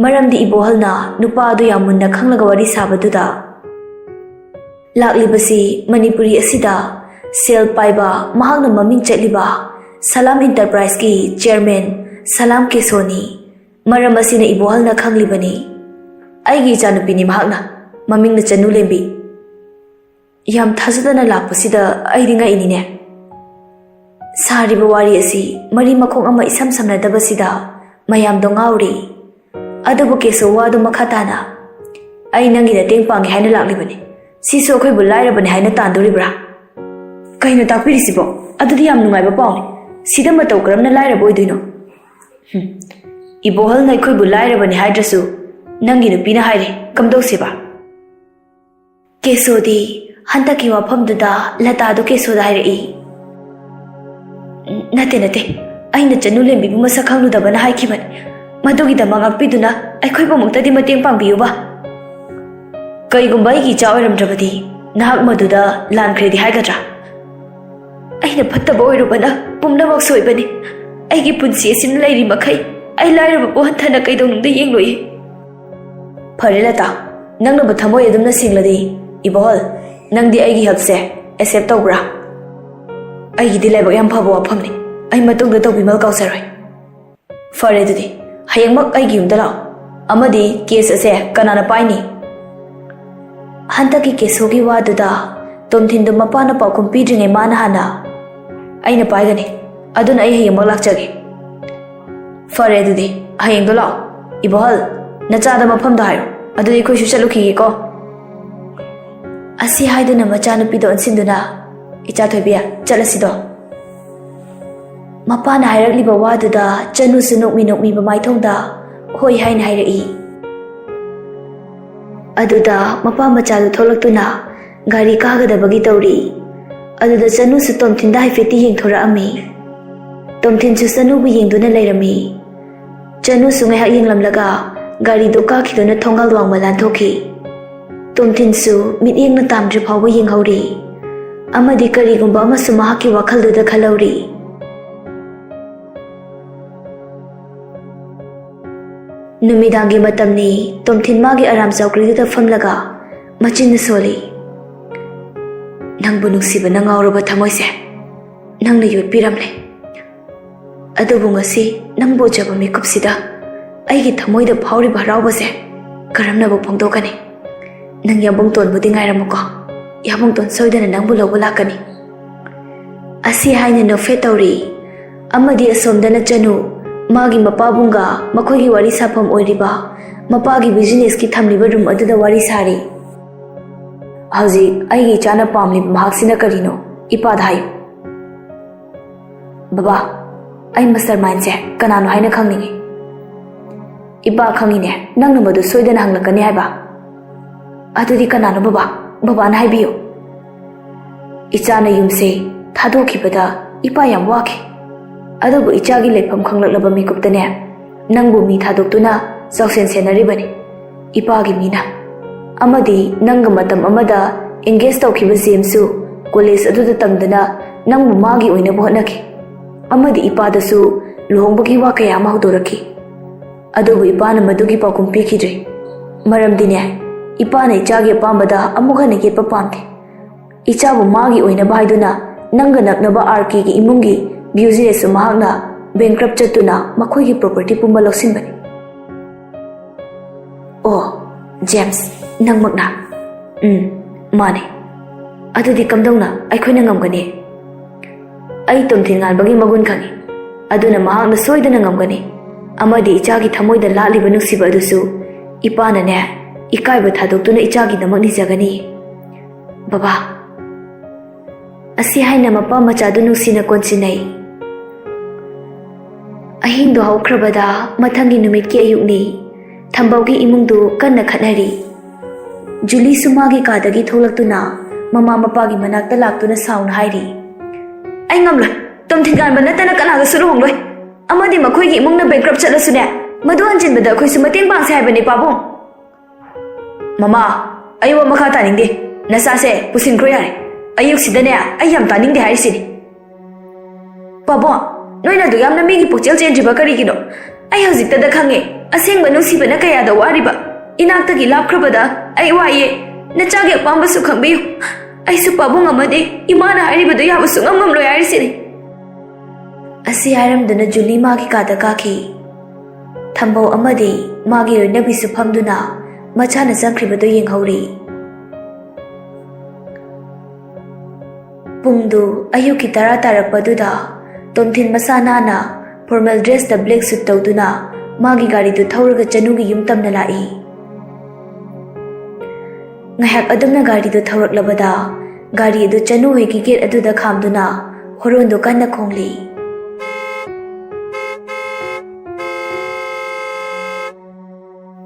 ꯃꯔꯝꯗꯤ ꯏꯕꯣꯍꯜꯅ ꯅꯨꯄꯥ ꯑꯗꯨ ꯌꯥꯝ ꯃꯨꯟꯅ ꯈꯪꯂꯒ ꯋꯥꯔꯤ ꯁꯥꯕꯗꯨꯗ, ꯂꯥꯛꯂꯤꯕꯁꯤ ꯃꯅꯤꯄꯨꯔꯤ ꯑꯁꯤꯗ ꯁꯦꯜ ꯄꯥꯏꯕ, ꯃꯍꯥꯛꯅ ꯃꯃꯤꯡ ꯆꯠꯂꯤꯕ ꯁꯂꯥꯝ ꯏꯟꯇꯔꯄ꯭ꯔꯥꯏꯖꯀꯤ ꯆꯤꯌꯔꯃꯦꯟ ꯁꯂꯥꯝ ꯀꯦꯁꯣꯅꯤ꯫ ꯃꯔꯝ ꯑꯁꯤꯅ ꯏꯕꯣꯍꯜꯅ ꯈꯪꯂꯤꯕꯅꯤ꯫ ꯑꯩꯒꯤ ꯏꯆꯥꯅꯨꯄꯤꯅꯤ ꯃꯍꯥꯛꯅ, ꯃꯃꯤꯡꯅ ꯆꯅꯨ ꯂꯦꯝꯕꯤ꯫ ꯌꯥꯝ ꯊꯥꯖꯗꯅ ꯂꯥꯛꯄꯁꯤꯗ ꯑꯩꯗꯤ ꯉꯛꯏꯅꯤꯅꯦ꯫ ꯁꯥꯔꯤꯕ ꯋꯥꯔꯤ ꯑꯁꯤ ꯃꯔꯤ ꯃꯈꯣꯡ ꯑꯃ ꯏꯁꯝ ꯁꯝꯅꯗꯕꯁꯤꯗ ꯃꯌꯥꯝꯗꯣ ꯉꯥꯎꯔꯤ꯫ ꯑꯗꯨꯕꯨ ꯀꯦꯁꯣ ꯋꯥꯗꯨ ꯃꯈꯥ ꯇꯥꯅ, "ꯑꯩ ꯅꯪꯒꯤ ꯃꯇꯦꯡ ꯄꯥꯡꯒꯦ ꯍꯥꯏꯅ ꯂꯥꯛꯂꯤꯕꯅꯤ꯫ ꯁꯤꯁꯨ ꯑꯩꯈꯣꯏꯕꯨ ꯂꯥꯏꯔꯕꯅꯤ ꯍꯥꯏꯅ ꯇꯥꯟꯗꯣꯔꯤꯕ꯭ꯔꯥ?" "ꯀꯩꯅꯣ ꯇꯥꯛꯄꯤꯔꯤꯁꯤꯕꯣ? ꯑꯗꯨꯗꯤ ꯌꯥꯝ ꯅꯨꯡꯉꯥꯏꯕ ꯄꯥꯎꯅꯤ꯫ ꯁꯤꯗ ꯃꯇꯧ ꯀꯔꯝꯅ ꯂꯥꯏꯔꯕ ꯑꯣꯏꯗꯣꯏꯅꯣ?" "ꯍꯨꯝ, ꯏꯕꯣꯍꯜꯅ ꯑꯩꯈꯣꯏꯕꯨ ꯂꯥꯏꯔꯕꯅꯤ ꯍꯥꯏꯗ꯭ꯔꯁꯨ ꯅꯪꯒꯤ ꯅꯨꯄꯤꯅ ꯍꯥꯏꯔꯦ, ꯀꯝꯗꯧꯁꯦꯕ?" ꯀꯦꯁꯣꯗꯤ ꯍꯟꯗꯛꯀꯤ ꯋꯥꯐꯝꯗꯨꯗ ꯂꯇꯥꯗꯨ ꯀꯦꯁꯣꯗ ꯍꯥꯏꯔꯛꯏ꯫ "ꯅꯠꯇꯦ, ꯅꯠꯇꯦ, ꯑꯩꯅ ꯆꯅꯨ ꯂꯦꯝꯕꯤꯕꯨ ꯃꯁꯛ ꯈꯪꯂꯨꯗꯕꯅ ꯍꯥꯏꯈꯤꯕꯅꯤ꯫ ꯃꯗꯨꯒꯤꯗꯃꯛ ꯉꯥꯛꯄꯤꯗꯨꯅ ꯑꯩꯈꯣꯏꯕꯨꯃꯛꯇꯗꯤ ꯃꯇꯦꯡ ꯄꯥꯡꯕꯤꯌꯨꯕ꯫ ꯀꯩꯒꯨꯝꯕ ꯑꯩꯒꯤ ꯏꯆꯥ ꯑꯣꯏꯔꯝꯗ꯭ꯔꯕꯗꯤ ꯅꯍꯥꯛ ꯃꯗꯨꯗ ꯂꯥꯟꯈ꯭ꯔꯦꯗꯤ ꯍꯥꯏꯒꯗ꯭ꯔꯥ? ꯑꯩꯅ ꯐꯠꯇꯕ ꯑꯣꯏꯔꯨꯕꯅ ꯄꯨꯝꯅꯃꯛ ꯁꯣꯏꯕꯅꯤ꯫ ꯑꯩꯒꯤ ꯄꯨꯟꯁꯤ ꯑꯁꯤꯅ ꯂꯩꯔꯤ ꯃꯈꯩ ꯑꯩ ꯂꯥꯏꯔꯕꯕꯨ ꯍꯟꯊꯅ ꯀꯩꯗꯧꯅꯨꯡꯗ ꯌꯦꯡꯂꯣꯏꯌꯦ꯫" "ꯐꯔꯦ ꯂꯇꯥ, ꯅꯪꯅꯕꯨ ꯊꯃꯣꯏ ꯑꯗꯨꯝꯅ ꯁꯦꯡꯂꯗꯤ, ꯏꯕꯣꯍꯜ, ꯅꯪꯗꯤ ꯑꯩꯒꯤ ꯍꯦꯜꯞꯁꯦ ꯑꯦꯛꯁꯦꯞ ꯇꯧꯕ꯭ꯔꯥ?" "ꯑꯩꯒꯤꯗꯤ ꯂꯥꯏꯕꯛ ꯌꯥꯝ ꯐꯕ ꯋꯥꯐꯝꯅꯤ꯫ ꯑꯩ ꯃꯇꯨꯡꯗ ꯇꯧꯕꯤꯃꯜ ꯀꯥꯎꯖꯔꯣꯏ꯫" "ꯐꯔꯦ ꯑꯗꯨꯗꯤ, ꯍꯌꯦꯡꯃꯛ ꯑꯩꯒꯤ ꯌꯨꯝꯗ ꯂꯥꯛꯑꯣ꯫ ꯑꯃꯗꯤ ꯀꯦꯁ ꯑꯁꯦ ꯀꯅꯥꯅ ꯄꯥꯏꯅꯤ?" ꯍꯟꯗꯛꯀꯤ ꯀꯦꯁꯣꯒꯤ ꯋꯥꯗꯨꯗ ꯇꯣꯝꯊꯤꯟꯗꯨ ꯃꯄꯥꯅ ꯄꯥꯎꯈꯨꯝ ꯄꯤꯗ꯭ꯔꯤꯉꯩ ꯃꯥꯅ ꯍꯥꯟꯅ, "ꯑꯩꯅ ꯄꯥꯏꯒꯅꯤ꯫ ꯑꯗꯨꯅ ꯑꯩ ꯍꯌꯦꯡꯃꯛ ꯂꯥꯛꯆꯒꯦ꯫" "ꯐꯔꯦ ꯑꯗꯨꯗꯤ, ꯍꯌꯦꯡꯗꯣ ꯂꯥꯛꯑꯣ꯫ ꯏꯕꯣꯍꯜ, ꯅꯆꯥꯗ ꯃꯐꯝꯗꯣ ꯍꯥꯏꯔꯣ꯫ ꯑꯗꯨꯗꯤ ꯑꯩꯈꯣꯏꯁꯨ ꯆꯠꯂꯨꯈꯤꯒꯦꯀꯣ꯫" ꯑꯁꯤ ꯍꯥꯏꯗꯨꯅ ꯃꯆꯥꯅꯨꯄꯤꯗ ꯑꯣꯟꯁꯤꯟꯗꯨꯅ, "ꯏꯆꯥ ꯊꯣꯏꯕꯤ, ꯆꯠꯂꯁꯤꯗꯣ꯫" ꯃꯄꯥꯅ ꯍꯥꯏꯔꯛꯂꯤꯕ ꯋꯥꯗꯨꯗ ꯆꯅꯨꯁꯨ ꯅꯣꯛꯃꯤ ꯅꯣꯛꯃꯤ ꯃꯃꯥꯏꯊꯣꯡꯗ ꯍꯣꯏ ꯍꯥꯏꯅ ꯍꯥꯏꯔꯛꯏ꯫ ꯑꯗꯨꯗ ꯃꯄꯥ ꯃꯆꯥꯗꯨ ꯊꯣꯛꯂꯛꯇꯨꯅ ꯒꯥꯔꯤ ꯀꯥꯒꯗꯕꯒꯤ ꯇꯧꯔꯤ꯫ ꯑꯗꯨꯗ ꯆꯅꯨꯁꯨ ꯇꯣꯝꯊꯤꯟꯗ ꯍꯥꯏꯐꯦꯠꯇꯤ ꯌꯦꯡꯊꯣꯔꯛꯑꯝꯃꯤ꯫ ꯇꯣꯝꯊꯤꯟꯁꯨ ꯆꯅꯨꯕꯨ ꯌꯦꯡꯗꯨꯅ ꯂꯩꯔꯝꯃꯤ꯫ ꯆꯅꯨꯁꯨ ꯉꯥꯏꯍꯥꯛ ꯌꯦꯡꯂꯝꯂꯒ ꯒꯥꯔꯤꯗꯨ ꯀꯥꯈꯤꯗꯨꯅ ꯊꯣꯡꯒꯥꯜ ꯋꯥꯡꯃ ꯂꯥꯟꯊꯣꯛꯈꯤ꯫ ꯇꯣꯝꯊꯤꯟꯁꯨ ꯃꯤꯠꯌꯦꯡꯅ ꯇꯥꯝꯗ꯭ꯔꯤ ꯐꯥꯎꯕ ꯌꯦꯡꯍꯧꯔꯤ꯫ ꯑꯃꯗꯤ ꯀꯔꯤꯒꯨꯝꯕ ꯑꯃꯁꯨ ꯃꯍꯥꯛꯀꯤ ꯋꯥꯈꯜꯗꯨꯗ ꯈꯜꯍꯧꯔꯤ꯫ ꯅꯨꯃꯤꯗꯥꯡꯒꯤ ꯃꯇꯝꯅꯤ꯫ ꯇꯣꯝꯊꯤꯟ ꯃꯥꯒꯤ ꯑꯔꯥꯝ ꯆꯧꯀ꯭ꯔꯤꯗꯨꯗ ꯐꯝꯂꯒ ꯃꯆꯤꯟꯅ ꯁꯣꯜꯂꯤ꯫ "ꯅꯪꯕꯨ ꯅꯨꯡꯁꯤꯕꯅ ꯉꯥꯎꯔꯕ ꯊꯃꯣꯏꯁꯦ ꯅꯪꯅ ꯌꯣꯠꯄꯤꯔꯝꯂꯦ꯫ ꯑꯗꯨꯕꯨ ꯉꯁꯤ ꯅꯪꯕꯨ ꯎꯖꯕ ꯃꯤꯀꯨꯞꯁꯤꯗ ꯑꯩꯒꯤ ꯊꯃꯣꯏꯗ ꯐꯥꯎꯔꯤꯕ ꯍꯔꯥꯎꯕꯁꯦ ꯀꯔꯝꯅꯕꯨ ꯐꯣꯡꯗꯣꯛꯀꯅꯤ? ꯅꯪ ꯌꯥꯝꯕꯨꯡꯇꯣꯟꯕꯨꯗꯤ ꯉꯥꯏꯔꯝꯃꯨꯀꯣ꯫ ꯌꯥꯝꯕꯨꯡꯇꯣꯟ ꯁꯣꯏꯗꯅ ꯅꯪꯕꯨ ꯂꯧꯕ ꯂꯥꯛꯀꯅꯤ꯫ ꯑꯁꯤ ꯍꯥꯏꯅ ꯅꯣꯛꯐꯦꯠ ꯇꯧꯔꯤ꯫ ꯑꯃꯗꯤ ꯑꯁꯣꯝꯗꯅ ꯆꯅꯨ, ꯃꯥꯒꯤ ꯃꯄꯥꯕꯨꯡꯒ ꯃꯈꯣꯏꯒꯤ ꯋꯥꯔꯤ ꯁꯥꯐꯝ ꯑꯣꯏꯔꯤꯕ ꯃꯄꯥꯒꯤ ꯕꯤꯖꯤꯅꯦꯁꯀꯤ ꯊꯝꯂꯤꯕ ꯔꯨꯝ ꯑꯗꯨꯗ ꯋꯥꯔꯤ ꯁꯥꯔꯤ꯫ "ꯍꯧꯖꯤꯛ ꯑꯩꯒꯤ ꯏꯆꯥꯅ ꯄꯥꯝꯂꯤꯕ ꯃꯍꯥꯛꯁꯤꯅ ꯀꯔꯤꯅꯣ? ꯏꯄꯥꯗ ꯍꯥꯏꯌꯨ꯫" "ꯕꯕꯥ, ꯑꯩ ꯃꯁꯇꯔ ꯃꯥꯏꯟꯁꯦ ꯀꯅꯥꯅꯣ ꯍꯥꯏꯅ ꯈꯪꯅꯤꯡꯉꯤ꯫" "ꯏꯄꯥ ꯈꯪꯉꯤꯅꯦ, ꯅꯪꯅ ꯃꯗꯨ ꯁꯣꯏꯗꯅ ꯍꯪꯂꯛꯀꯅꯤ ꯍꯥꯏꯕ꯫" "ꯑꯗꯨꯗꯤ ꯀꯅꯥꯅꯣ ꯕꯕꯥ? ꯕꯕꯥꯅ ꯍꯥꯏꯕꯤꯌꯨ꯫" "ꯏꯆꯥꯅ ꯌꯨꯝꯁꯦ ꯊꯥꯗꯣꯛꯈꯤꯕꯗ ꯏꯄꯥ ꯌꯥꯝ ꯋꯥꯈꯤ꯫ ꯑꯗꯨꯕꯨ ꯏꯆꯥꯒꯤ ꯂꯩꯐꯝ ꯈꯪꯂꯛꯂꯕ ꯃꯤꯀꯨꯞꯇꯅꯦ, ꯅꯪꯕꯨ ꯃꯤ ꯊꯥꯗꯣꯛꯇꯨꯅ ꯆꯥꯎꯁꯦꯟ ꯁꯦꯟꯅꯔꯤꯕꯅꯤ ꯏꯄꯥꯒꯤ ꯃꯤꯅ꯫ ꯑꯃꯗꯤ ꯅꯪꯒ ꯃꯇꯝ ꯑꯃꯗ ꯑꯦꯡꯒꯦꯖ ꯇꯧꯈꯤꯕ ꯖꯦꯝꯁꯁꯨ ꯀꯣꯂꯦꯖ ꯑꯗꯨꯗ ꯇꯝꯗꯨꯅ ꯅꯪꯕꯨ ꯃꯥꯒꯤ ꯑꯣꯏꯅꯕ ꯍꯣꯠꯅꯈꯤ꯫ ꯑꯃꯗꯤ ꯏꯄꯥꯗꯁꯨ ꯂꯨꯍꯣꯡꯕꯒꯤ ꯋꯥ ꯀꯌꯥ ꯑꯃ ꯍꯧꯗꯣꯔꯛꯈꯤ꯫ ꯑꯗꯨꯕꯨ ꯏꯄꯥꯅ ꯃꯗꯨꯒꯤ ꯄꯥꯎꯈꯨꯝ ꯄꯤꯈꯤꯗ꯭ꯔꯦ꯫ ꯃꯔꯝꯗꯤꯅꯦ, ꯏꯄꯥꯅ ꯏꯆꯥꯒꯤ ꯑꯄꯥꯝꯕꯗ ꯑꯃꯨꯛ ꯍꯟꯅ ꯌꯦꯠꯄ ꯄꯥꯝꯗꯦ꯫ ꯏꯆꯥꯕꯨ ꯃꯥꯒꯤ ꯑꯣꯏꯅꯕ ꯍꯥꯏꯗꯨꯅ ꯅꯪꯒ ꯅꯛꯅꯕ ꯑꯥꯔ ꯀꯦꯒꯤ ꯏꯃꯨꯡꯒꯤ ꯕꯤꯖꯤꯅꯦꯁꯁꯨ ꯃꯍꯥꯛꯅ ꯕꯦꯡꯀ꯭ꯔꯞ ꯆꯠꯇꯨꯅ ꯃꯈꯣꯏꯒꯤ ꯄ꯭ꯔꯣꯄꯔꯇꯤ ꯄꯨꯝꯕ ꯂꯧꯁꯤꯟꯕꯅꯤ꯫" "ꯑꯣ, ꯖꯦꯝꯁ, ꯅꯪꯃꯛꯅ?" "ꯎꯝ, ꯃꯥꯅꯦ꯫" "ꯑꯗꯨꯗꯤ ꯀꯝꯗꯧꯅ ꯑꯩꯈꯣꯏꯅ ꯉꯝꯒꯅꯤ?" "ꯑꯩ ꯇꯣꯝꯊꯤꯟ ꯉꯥꯟꯕꯒꯤ ꯃꯒꯨꯟ ꯈꯪꯏ, ꯑꯗꯨꯅ ꯃꯍꯥꯛꯅ ꯁꯣꯏꯗꯅ ꯉꯝꯒꯅꯤ꯫ ꯑꯃꯗꯤ ꯏꯆꯥꯒꯤ ꯊꯃꯣꯏꯗ ꯂꯥꯠꯂꯤꯕ ꯅꯨꯡꯁꯤꯕ ꯑꯗꯨꯁꯨ ꯏꯄꯥꯅꯅꯦ, ꯏꯀꯥꯏꯕ ꯊꯥꯗꯣꯛꯇꯨꯅ ꯏꯆꯥꯒꯤꯗꯃꯛ ꯅꯤꯖꯒꯅꯤ꯫ ꯕꯕꯥ, ꯑꯁꯤ ꯍꯥꯏꯅ ꯃꯄꯥ ꯃꯆꯥꯗꯨ ꯅꯨꯡꯁꯤꯅ ꯀꯣꯟꯁꯤꯟꯅꯩ꯫ ꯑꯍꯤꯡꯗꯨ ꯍꯧꯈ꯭ꯔꯕꯗ ꯃꯊꯪꯒꯤ ꯅꯨꯃꯤꯠꯀꯤ ꯑꯌꯨꯛꯅꯤ꯫ ꯊꯝꯕꯧꯒꯤ ꯏꯃꯨꯡꯗꯨ ꯀꯟꯅ ꯈꯠꯅꯔꯤ꯫ ꯖꯨꯂꯤꯁꯨ ꯃꯥꯒꯤ ꯀꯥꯗꯒꯤ ꯊꯣꯛꯂꯛꯇꯨꯅ ꯃꯃꯥ ꯃꯄꯥꯒꯤ ꯃꯅꯥꯛꯇ ꯂꯥꯛꯇꯨꯅ ꯁꯥꯎꯅ ꯍꯥꯏꯔꯤ, "ꯑꯩ ꯉꯝꯂꯣꯏ꯫ ꯇꯣꯝꯊꯤꯟ ꯉꯥꯟꯕ ꯅꯠꯇꯅ ꯀꯅꯥꯒꯁꯨ ꯂꯨꯍꯣꯡꯂꯣꯏ꯫ ꯑꯃꯗꯤ ꯃꯈꯣꯏꯒꯤ ꯏꯃꯨꯡꯅ ꯕꯦꯡꯀ꯭ꯔꯞ ꯆꯠꯂꯁꯨꯅꯦ, ꯃꯗꯨ ꯍꯟꯖꯤꯟꯕꯗ ꯑꯩꯈꯣꯏꯁꯨ ꯃꯇꯦꯡ ꯄꯥꯡꯁꯦ ꯍꯥꯏꯕꯅꯤ, ꯄꯥꯕꯨꯡ꯫" "ꯃꯃꯥ, ꯑꯩ ꯋꯥ ꯃꯈꯥ ꯇꯥꯅꯤꯡꯗꯦ꯫ ꯅꯆꯥꯁꯦ ꯄꯨꯁꯤꯟꯈ꯭ꯔꯣ ꯌꯥꯔꯦ꯫ ꯑꯌꯨꯛꯁꯤꯗꯅꯦ, ꯑꯩ ꯌꯥꯝ ꯇꯥꯅꯤꯡꯗꯦ ꯍꯥꯏꯔꯤꯁꯤꯅꯤ꯫" "ꯄꯥꯕꯨꯡ, ꯅꯣꯏꯅ ꯑꯗꯨ ꯌꯥꯝꯅ ꯃꯤꯒꯤ ꯄꯨꯛꯆꯦꯜ ꯆꯦꯟꯗ꯭ꯔꯤꯕ ꯀꯔꯤꯒꯤꯅꯣ? ꯑꯩ ꯍꯧꯖꯤꯛꯇꯗ ꯈꯪꯉꯦ, ꯑꯁꯦꯡꯕ ꯅꯨꯡꯁꯤꯕꯅ ꯀꯌꯥꯗ ꯋꯥꯔꯤꯕ꯫ ꯏꯅꯥꯛꯇꯒꯤ ꯂꯥꯞꯈ꯭ꯔꯕꯗ ꯑꯩ ꯋꯥꯏꯌꯦ꯫ ꯅꯆꯥꯒꯤ ꯑꯄꯥꯝꯕꯁꯨ ꯈꯪꯕꯤꯌꯨ꯫ ꯑꯩꯁꯨ ꯄꯥꯕꯨꯡ ꯑꯃꯗꯤ ꯏꯃꯥꯅ ꯍꯥꯏꯔꯤꯕꯗꯨ ꯌꯥꯕ ꯁꯨꯡꯉꯝ ꯉꯝꯂꯣꯏ ꯍꯥꯏꯔꯤꯁꯤꯅꯤ꯫" ꯑꯁꯤ ꯍꯥꯏꯔꯝꯗꯨꯅ ꯖꯨꯂꯤ ꯃꯥꯒꯤ ꯀꯥꯗ ꯀꯥꯈꯤ꯫ ꯊꯝꯕꯧ ꯑꯃꯗꯤ ꯃꯥꯒꯤ ꯂꯣꯏꯅꯕꯤꯁꯨ ꯐꯝꯗꯨꯅ ꯃꯆꯥꯅ ꯆꯪꯈ꯭ꯔꯤꯕꯗꯨ ꯌꯦꯡꯍꯧꯔꯤ꯫ ꯄꯨꯡꯗꯨ ꯑꯌꯨꯛꯀꯤ ꯇꯔꯥ ꯇꯥꯔꯛꯄꯗꯨꯗ ꯇꯣꯝꯊꯤꯟ ꯃꯁꯥ ꯅꯥꯟꯅ formal dressꯇ black suit ꯇꯧꯗꯨꯅ ꯃꯥꯒꯤ ꯒꯥꯔꯤꯗꯨ ꯊꯧꯔꯒ ꯆꯅꯨꯒꯤ ꯌꯨꯝ ꯇꯝꯅ ꯂꯥꯛꯏ꯫ ꯉꯥꯏꯍꯥꯛ ꯑꯗꯨꯝꯅ ꯒꯥꯔꯤꯗꯨ ꯊꯧꯔꯛꯂꯕꯗ ꯒꯥꯔꯤ ꯑꯗꯨ ꯆꯅꯨ ꯍꯣꯏꯒꯤ gate ꯑꯗꯨꯗ ꯈꯥꯝꯗꯨꯅ ꯍꯣꯔꯣꯟꯗꯨ ꯀꯟꯅ ꯈꯣꯡꯂꯤ꯫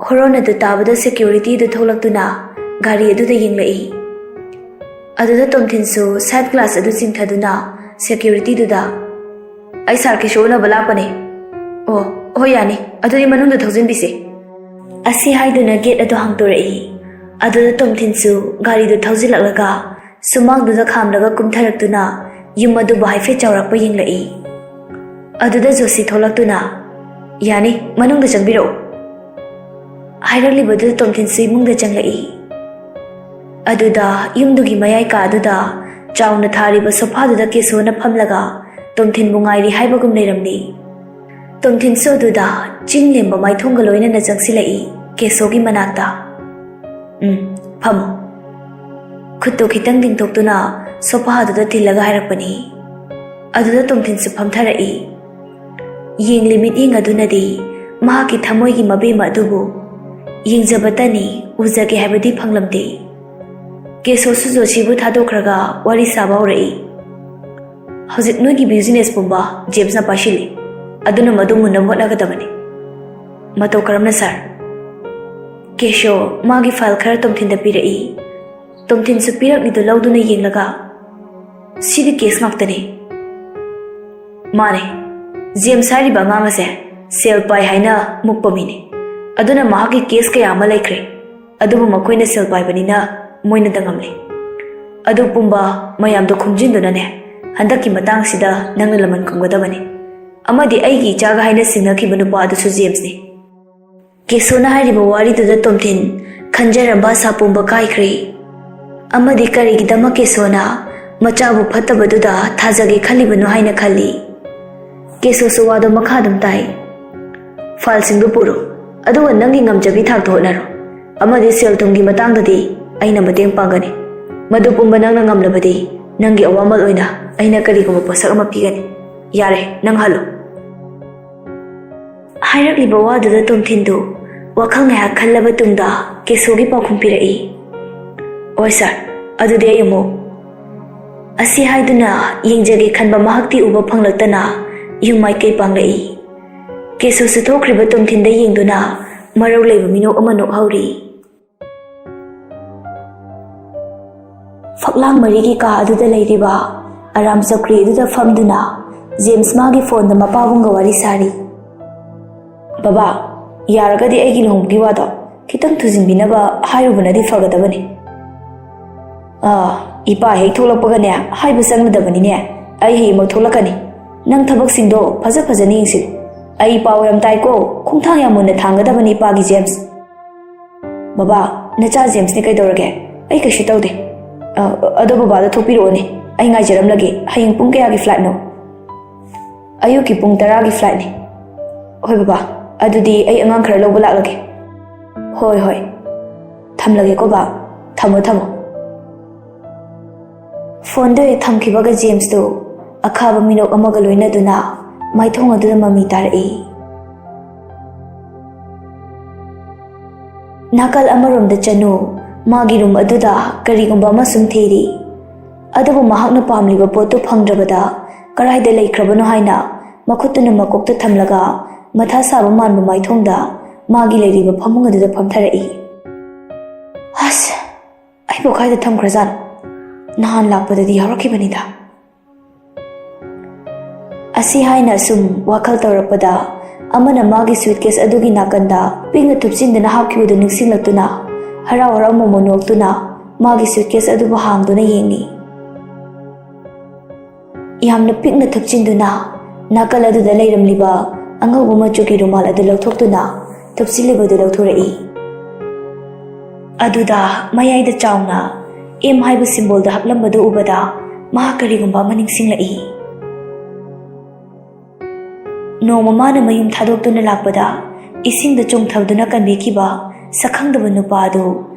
ꯍꯣꯔꯣꯟ ꯑꯗꯨ ꯇꯥꯕꯗ securityꯗꯨ ꯊꯣꯛꯂꯛꯇꯨꯅ ꯒꯥꯔꯤ ꯑꯗꯨꯗ ꯌꯦꯡꯂꯛꯏ꯫ ꯑꯗꯨꯗ ꯇꯣꯝꯊꯤꯟꯁꯨ side glass ꯑꯗꯨ ꯆꯤꯡꯊꯗꯨꯅ securityꯗꯨꯗ, "ꯑꯩ ꯁꯥꯔ ꯀꯦꯁꯣ ꯎꯅꯕ ꯂꯥꯛꯄꯅꯦ꯫" "ꯑꯣ, ꯍꯣꯏ, ꯌꯥꯅꯤ, ꯑꯗꯨꯗꯤ ꯃꯅꯨꯡꯗ ꯊꯧꯖꯤꯟꯕꯤꯁꯦ꯫" ꯑꯁꯤ ꯍꯥꯏꯗꯨꯅ gate ꯑꯗꯨ ꯍꯥꯡꯗꯣꯔꯛꯏ꯫ ꯑꯗꯨꯗ ꯇꯣꯝꯊꯤꯟꯁꯨ ꯒꯥꯔꯤꯗꯨ ꯊꯧꯖꯤꯜꯂꯛꯂꯒ ꯁꯨꯃꯥꯡꯗꯨꯗ ꯈꯥꯝꯂꯒ ꯀꯨꯝꯊꯔꯛꯇꯨꯅ ꯌꯨꯝ ꯑꯗꯨꯕꯨ ꯍꯥꯏꯐꯦꯠ ꯆꯥꯎꯔꯥꯛꯄ ꯌꯦꯡꯂꯛꯏ꯫ ꯑꯗꯨꯗ ꯖꯣꯁꯤ ꯊꯣꯛꯂꯛꯇꯨꯅ, "ꯌꯥꯅꯤ, ꯃꯅꯨꯡꯗ ꯆꯪꯕꯤꯔꯛꯎ" ꯍꯥꯏꯔꯛꯂꯤꯕꯗꯨꯗ ꯇꯣꯝꯊꯤꯟꯁꯨ ꯏꯃꯨꯡꯗ ꯆꯪꯂꯛꯏ꯫ ꯑꯗꯨꯗ ꯌꯨꯝꯗꯨꯒꯤ ꯃꯌꯥꯏ ꯀꯥ ꯑꯗꯨꯗ ꯆꯥꯎꯅ ꯊꯥꯔꯤꯕ sofaꯗꯨꯗ ꯀꯦꯁꯣꯅ ꯐꯝꯂꯒ ꯇꯣꯝꯊꯤꯟꯕꯨ ꯉꯥꯏꯔꯤ ꯍꯥꯏꯕꯒꯨꯝ ꯂꯩꯔꯝꯂꯤ꯫ ꯇꯣꯝꯊꯤꯟꯁꯨ ꯑꯗꯨꯗ ꯆꯤꯡ ꯂꯦꯝꯕ ꯃꯥꯏꯊꯣꯡꯒ ꯂꯣꯏꯅꯅ ꯆꯪꯁꯤꯜꯂꯛꯏ ꯀꯦꯁꯣꯒꯤ ꯃꯅꯥꯛꯇ꯫ "ꯎꯝ, ꯐꯝꯃꯨ꯫" ꯈꯨꯠꯇꯨ ꯈꯤꯇꯪ ꯇꯤꯡꯊꯣꯛꯇꯨꯅ sofaꯗꯨꯗ ꯊꯤꯜꯂꯒ ꯍꯥꯏꯔꯛꯄꯅꯤ꯫ ꯑꯗꯨꯗ ꯇꯣꯝꯊꯤꯟꯁꯨ ꯐꯝꯊꯔꯛꯏ꯫ ꯌꯦꯡꯂꯤ ꯃꯤꯠꯌꯦꯡ ꯑꯗꯨꯅꯗꯤ ꯃꯍꯥꯛꯀꯤ ꯊꯃꯣꯏꯒꯤ ꯃꯕꯦꯝꯃ ꯑꯗꯨꯕꯨ ꯌꯦꯡꯖꯕꯇꯅꯤ, ꯎꯖꯒꯦ ꯍꯥꯏꯕꯗꯤ ꯐꯪꯂꯝꯗꯦ꯫ ꯀꯦꯁꯣꯁꯨ ꯖꯣꯁꯤꯕꯨ ꯊꯥꯗꯣꯛꯈ꯭ꯔꯒ ꯋꯥꯔꯤ ꯁꯥꯕ ꯍꯧꯔꯛꯏ꯫ "ꯍꯧꯖꯤꯛ ꯅꯣꯏꯒꯤ business ꯄꯨꯝꯕ ꯖꯦꯝꯁꯅ ꯄꯥꯏꯁꯤꯜꯂꯤ, ꯑꯗꯨꯅ ꯃꯗꯨ ꯃꯨꯟꯅꯕ ꯍꯣꯠꯅꯒꯗꯕꯅꯤ꯫" "ꯃꯇꯧ ꯀꯔꯝꯅ, ꯁꯥꯔ?" ꯀꯦꯁꯣ ꯃꯥꯒꯤ file ꯈꯔ ꯇꯣꯝꯊꯤꯟꯗ ꯄꯤꯔꯛꯏ꯫ ꯇꯣꯝꯊꯤꯟꯁꯨ ꯄꯤꯔꯛꯂꯤꯗꯨ ꯂꯧꯗꯨꯅ ꯌꯦꯡꯂꯒ, "ꯁꯤꯗꯤ case ꯉꯥꯛꯇꯅꯤ꯫" "ꯃꯥꯅꯦ, ꯖꯦꯝꯁ ꯍꯥꯏꯔꯤꯕ ꯑꯉꯥꯡ ꯑꯁꯦ ꯁꯦꯜ ꯄꯥꯏ ꯍꯥꯏꯅ ꯃꯨꯛꯄ ꯃꯤꯅꯤ꯫ ꯑꯗꯨꯅ ꯃꯍꯥꯛꯀꯤ case ꯀꯌꯥ ꯑꯃ ꯂꯩꯈ꯭ꯔꯦ, ꯑꯗꯨꯕꯨ ꯃꯈꯣꯏꯅ ꯁꯦꯜ ꯄꯥꯏꯕꯅꯤꯅ ꯃꯣꯏꯅꯗ ꯉꯝꯂꯦ꯫ ꯑꯗꯨ ꯄꯨꯝꯕ ꯃꯌꯥꯝꯗꯣ ꯈꯣꯝꯖꯤꯟꯗꯨꯅꯅꯦ, ꯍꯟꯗꯛꯀꯤ ꯃꯇꯥꯡꯁꯤꯗ ꯅꯪꯅ ꯂꯃꯟ ꯈꯨꯝꯒꯗꯕꯅꯤ꯫ ꯑꯃꯗꯤ ꯑꯩꯒꯤ ꯏꯆꯥꯒ ꯍꯥꯏꯅ ꯁꯤꯡꯅꯈꯤꯕ ꯅꯨꯄꯥ ꯑꯗꯨꯁꯨ ꯖꯦꯝꯁꯅꯤ꯫" ꯀꯦꯁꯣꯅ ꯍꯥꯏꯔꯤꯕ ꯋꯥꯔꯤꯗꯨꯗ ꯇꯣꯝꯊꯤꯟ ꯈꯟꯖꯔꯝꯕ ꯑꯁꯥ ꯄꯨꯝꯕ ꯀꯥꯏꯈ꯭ꯔꯦ꯫ ꯑꯃꯗꯤ ꯀꯔꯤꯒꯤꯗꯃꯛ ꯀꯦꯁꯣꯅ ꯃꯆꯥꯕꯨ ꯐꯠꯇꯕꯗꯨꯗ ꯊꯥꯖꯒꯦ ꯈꯜꯂꯤꯕꯅꯣ ꯍꯥꯏꯅ ꯈꯜꯂꯤ꯫ ꯀꯦꯁꯣꯁꯨ ꯋꯥꯗꯣ ꯃꯈꯥ ꯑꯗꯨꯝ ꯇꯥꯏ꯫ "ꯐꯥꯏꯜꯁꯤꯡꯗꯨ ꯄꯨꯔꯣ, ꯑꯗꯨꯒ ꯅꯪꯒꯤ ꯉꯝꯖꯕꯤ ꯊꯥꯛꯇ ꯍꯣꯠꯅꯔꯣ꯫ ꯑꯃꯗꯤ ꯁꯦꯜ ꯊꯨꯝꯒꯤ ꯃꯇꯥꯡꯗꯗꯤ ꯑꯩꯅ ꯃꯇꯦꯡ ꯄꯥꯡꯒꯅꯤ꯫ ꯃꯗꯨ ꯄꯨꯝꯕ ꯅꯪꯅ ꯉꯝꯂꯕꯗꯤ, ꯅꯪꯒꯤ ꯑꯋꯥꯃꯜ ꯑꯣꯏꯅ ꯑꯩꯅ ꯀꯔꯤꯒꯨꯝꯕ ꯄꯣꯠꯁꯛ ꯑꯃ ꯄꯤꯒꯅꯤ꯫ ꯌꯥꯔꯦ, ꯅꯪ ꯍꯜꯂꯣ꯫" ꯍꯥꯏꯔꯛꯂꯤꯕ ꯋꯥꯗꯨꯗ ꯇꯣꯝꯊꯤꯟꯗꯨ ꯋꯥꯈꯜ ꯉꯥꯏꯍꯥꯛ ꯈꯜꯂꯕ ꯇꯨꯡꯗ ꯀꯦꯁꯣꯒꯤ ꯄꯥꯎꯈꯨꯝ ꯄꯤꯔꯛꯏ꯫ "ꯍꯣꯏ ꯁꯥꯔ, ꯑꯗꯨꯗꯤ ꯑꯩ ꯑꯃꯨꯛ꯫" ꯑꯁꯤ ꯍꯥꯏꯗꯨꯅ ꯌꯦꯡꯖꯒꯦ ꯈꯟꯕ ꯃꯍꯥꯛꯇꯤ ꯎꯕ ꯐꯪꯂꯛꯇꯅ ꯌꯨꯝ ꯃꯥꯏꯀꯩ ꯄꯥꯡꯂꯛꯏ꯫ ꯀꯦꯁꯣꯁꯨ ꯊꯣꯛꯈ꯭ꯔꯤꯕ ꯇꯣꯝꯊꯤꯟꯗ ꯌꯦꯡꯗꯨꯅ ꯃꯔꯧ ꯂꯩꯕ ꯃꯤꯅꯣꯛ ꯑꯃ ꯅꯣꯛꯍꯧꯔꯤ꯫ ꯐꯛꯂꯥꯡ ꯃꯔꯤꯒꯤ ꯀꯥ ꯑꯗꯨꯗ ꯂꯩꯔꯤꯕ ꯑꯔꯥꯝ ꯆꯧꯀ꯭ꯔꯤ ꯑꯗꯨꯗ ꯐꯝꯗꯨꯅ ꯖꯦꯝꯁ ꯃꯥꯒꯤ ꯐꯣꯟꯗ ꯃꯄꯥꯕꯨꯡꯒ ꯋꯥꯔꯤ ꯁꯥꯔꯤ꯫ "ꯕꯕꯥ, ꯌꯥꯔꯒꯗꯤ ꯑꯩꯒꯤ ꯂꯨꯍꯣꯡꯕꯒꯤ ꯋꯥꯗꯣ ꯈꯤꯇꯪ ꯊꯨꯖꯤꯟꯕꯤꯅꯕ ꯍꯥꯏꯔꯨꯕꯅꯗꯤ ꯐꯒꯗꯕꯅꯤ꯫" "ꯑꯥ, ꯏꯄꯥ ꯍꯦꯛ ꯊꯣꯛꯂꯛꯄꯒꯅꯦ ꯍꯥꯏꯕ ꯆꯪꯒꯗꯕꯅꯤꯅꯦ꯫ ꯑꯩ ꯍꯌꯦꯡꯃꯛ ꯊꯣꯛꯂꯛꯀꯅꯤ꯫ ꯅꯪ ꯊꯕꯛꯁꯤꯡꯗꯣ ꯐꯖ ꯐꯖꯅ ꯌꯦꯡꯁꯤꯜꯂꯨ꯫ ꯑꯩ ꯄꯥꯎ ꯌꯥꯝ ꯇꯥꯏꯀꯣ, ꯈꯣꯡꯊꯥꯡ ꯌꯥꯝ ꯃꯨꯟꯅ ꯊꯥꯡꯒꯗꯕꯅꯤ ꯏꯄꯥꯒꯤ ꯖꯦꯝꯁ꯫" "ꯕꯕꯥ, ꯅꯆꯥ ꯖꯦꯝꯁꯅꯤ ꯀꯩꯗꯧꯔꯒꯦ? ꯑꯩ ꯀꯩꯁꯨ ꯇꯧꯗꯦ꯫ ꯑ, ꯑꯗꯣ ꯕꯕꯥꯗꯣ ꯊꯣꯛꯄꯤꯔꯛꯑꯣꯅꯦ, ꯑꯩ ꯉꯥꯏꯖꯔꯝꯂꯒꯦ꯫ ꯍꯌꯦꯡ ꯄꯨꯡ ꯀꯌꯥꯒꯤ ꯐ꯭ꯂꯥꯏꯠꯅꯣ?" "ꯑꯌꯨꯛꯀꯤ ꯄꯨꯡ ꯇꯔꯥꯒꯤ ꯐ꯭ꯂꯥꯏꯠꯅꯤ꯫" "ꯍꯣꯏ ꯕꯕꯥ, ꯑꯗꯨꯗꯤ ꯑꯩ ꯑꯉꯥꯡ ꯈꯔ ꯂꯧꯕ ꯂꯥꯛꯂꯒꯦ꯫" "ꯍꯣꯏ, ꯍꯣꯏ꯫ ꯊꯝꯂꯒꯦꯀꯣ ꯕꯥ꯫ ꯊꯝꯃꯣ, ꯊꯝꯃꯣ꯫" ꯐꯣꯟꯗꯣ ꯍꯦꯛ ꯊꯝꯈꯤꯕꯒ ꯖꯦꯝꯁꯇꯨ ꯑꯈꯥꯕ ꯃꯤꯅꯣꯛ ꯑꯃꯒ ꯂꯣꯏꯅꯗꯨꯅ ꯃꯥꯏꯊꯣꯡ ꯑꯗꯨꯗ ꯃꯃꯤ ꯇꯥꯔꯛꯏ꯫ ꯅꯥꯀꯜ ꯑꯃꯔꯣꯝꯗ ꯆꯅꯨ ꯃꯥꯒꯤ ꯔꯨꯝ ꯑꯗꯨꯗ ꯀꯔꯤꯒꯨꯝꯕ ꯑꯃ ꯁꯨꯝ ꯊꯤꯔꯤ꯫ ꯑꯗꯨꯕꯨ ꯃꯍꯥꯛꯅ ꯄꯥꯝꯂꯤꯕ ꯄꯣꯠꯇꯨ ꯐꯪꯗ꯭ꯔꯕꯗ ꯀꯔꯥꯏꯗ ꯂꯩꯈ꯭ꯔꯕꯅꯣ ꯍꯥꯏꯅ ꯃꯈꯨꯠꯇꯨꯅ ꯃꯀꯣꯛꯇ ꯊꯝꯂꯒ ꯃꯊꯥ ꯁꯥꯕ ꯃꯥꯟꯕ ꯃꯥꯏꯊꯣꯡꯗ ꯃꯥꯒꯤ ꯂꯩꯔꯤꯕ ꯐꯃꯨꯡ ꯑꯗꯨꯗ ꯐꯝꯊꯔꯛꯏ꯫ "ꯑꯁ, ꯑꯩꯕꯨ ꯀꯥꯏꯗ ꯊꯝꯈ꯭ꯔꯖꯥꯠꯅꯣ? ꯅꯍꯥꯟ ꯂꯥꯛꯄꯗꯗꯤ ꯌꯥꯎꯔꯛꯈꯤꯕꯅꯤꯗ꯫" ꯑꯁꯤ ꯍꯥꯏꯅ ꯑꯁꯨꯝ ꯋꯥꯈꯜ ꯇꯧꯔꯛꯄꯗ, ꯑꯃꯅ ꯃꯥꯒꯤ ꯁꯨꯏꯠꯀꯦꯁ ꯑꯗꯨꯒꯤ ꯅꯥꯀꯟꯗ ꯄꯤꯛꯅ ꯊꯨꯞꯆꯤꯟꯗꯨꯅ ꯍꯥꯞꯈꯤꯕꯗꯨ ꯅꯤꯡꯁꯤꯡꯂꯛꯇꯨꯅ, ꯍꯔꯥꯎ ꯍꯔꯥꯎ ꯃꯣꯃꯣꯟ ꯅꯣꯛꯇꯨꯅ ꯃꯥꯒꯤ ꯁꯨꯏꯠꯀꯦꯁ ꯑꯗꯨꯕꯨ ꯍꯥꯡꯗꯨꯅ ꯌꯦꯡꯏ꯫ ꯌꯥꯝꯅ ꯄꯤꯛꯅ ꯊꯨꯞꯆꯤꯟꯗꯨꯅ ꯅꯥꯀꯜ ꯑꯗꯨꯗ ꯂꯩꯔꯝꯂꯤꯕ ꯑꯉꯧꯕ ꯃꯆꯨꯒꯤ ꯔꯨꯃꯥꯜ ꯑꯗꯨ ꯂꯧꯊꯣꯛꯇꯨꯅ ꯊꯨꯞꯆꯤꯜꯂꯤꯕꯗꯨ ꯂꯧꯊꯣꯔꯛꯏ꯫ ꯑꯗꯨꯗ ꯃꯌꯥꯏꯗ ꯆꯥꯎꯅ ꯑꯦꯝ ꯍꯥꯏꯕ ꯁꯤꯝꯕꯣꯜꯗ ꯍꯛꯂꯝꯕꯗꯨ ꯎꯕꯗ ꯃꯍꯥꯛ ꯀꯔꯤꯒꯨꯝꯕ ꯑꯃ ꯅꯤꯡꯁꯤꯡꯂꯛꯏ꯫ ꯅꯣꯡꯃ ꯃꯥꯅ ꯃꯌꯨꯝ ꯊꯥꯗꯣꯛꯇꯨꯅ ꯂꯥꯛꯄꯗ ꯏꯁꯤꯡꯗ ꯆꯣꯡꯊꯗꯨꯅ ꯀꯟꯕꯤꯈꯤꯕ ꯁꯛꯈꯪꯗꯕ ꯅꯨꯄꯥ ꯑꯗꯨ,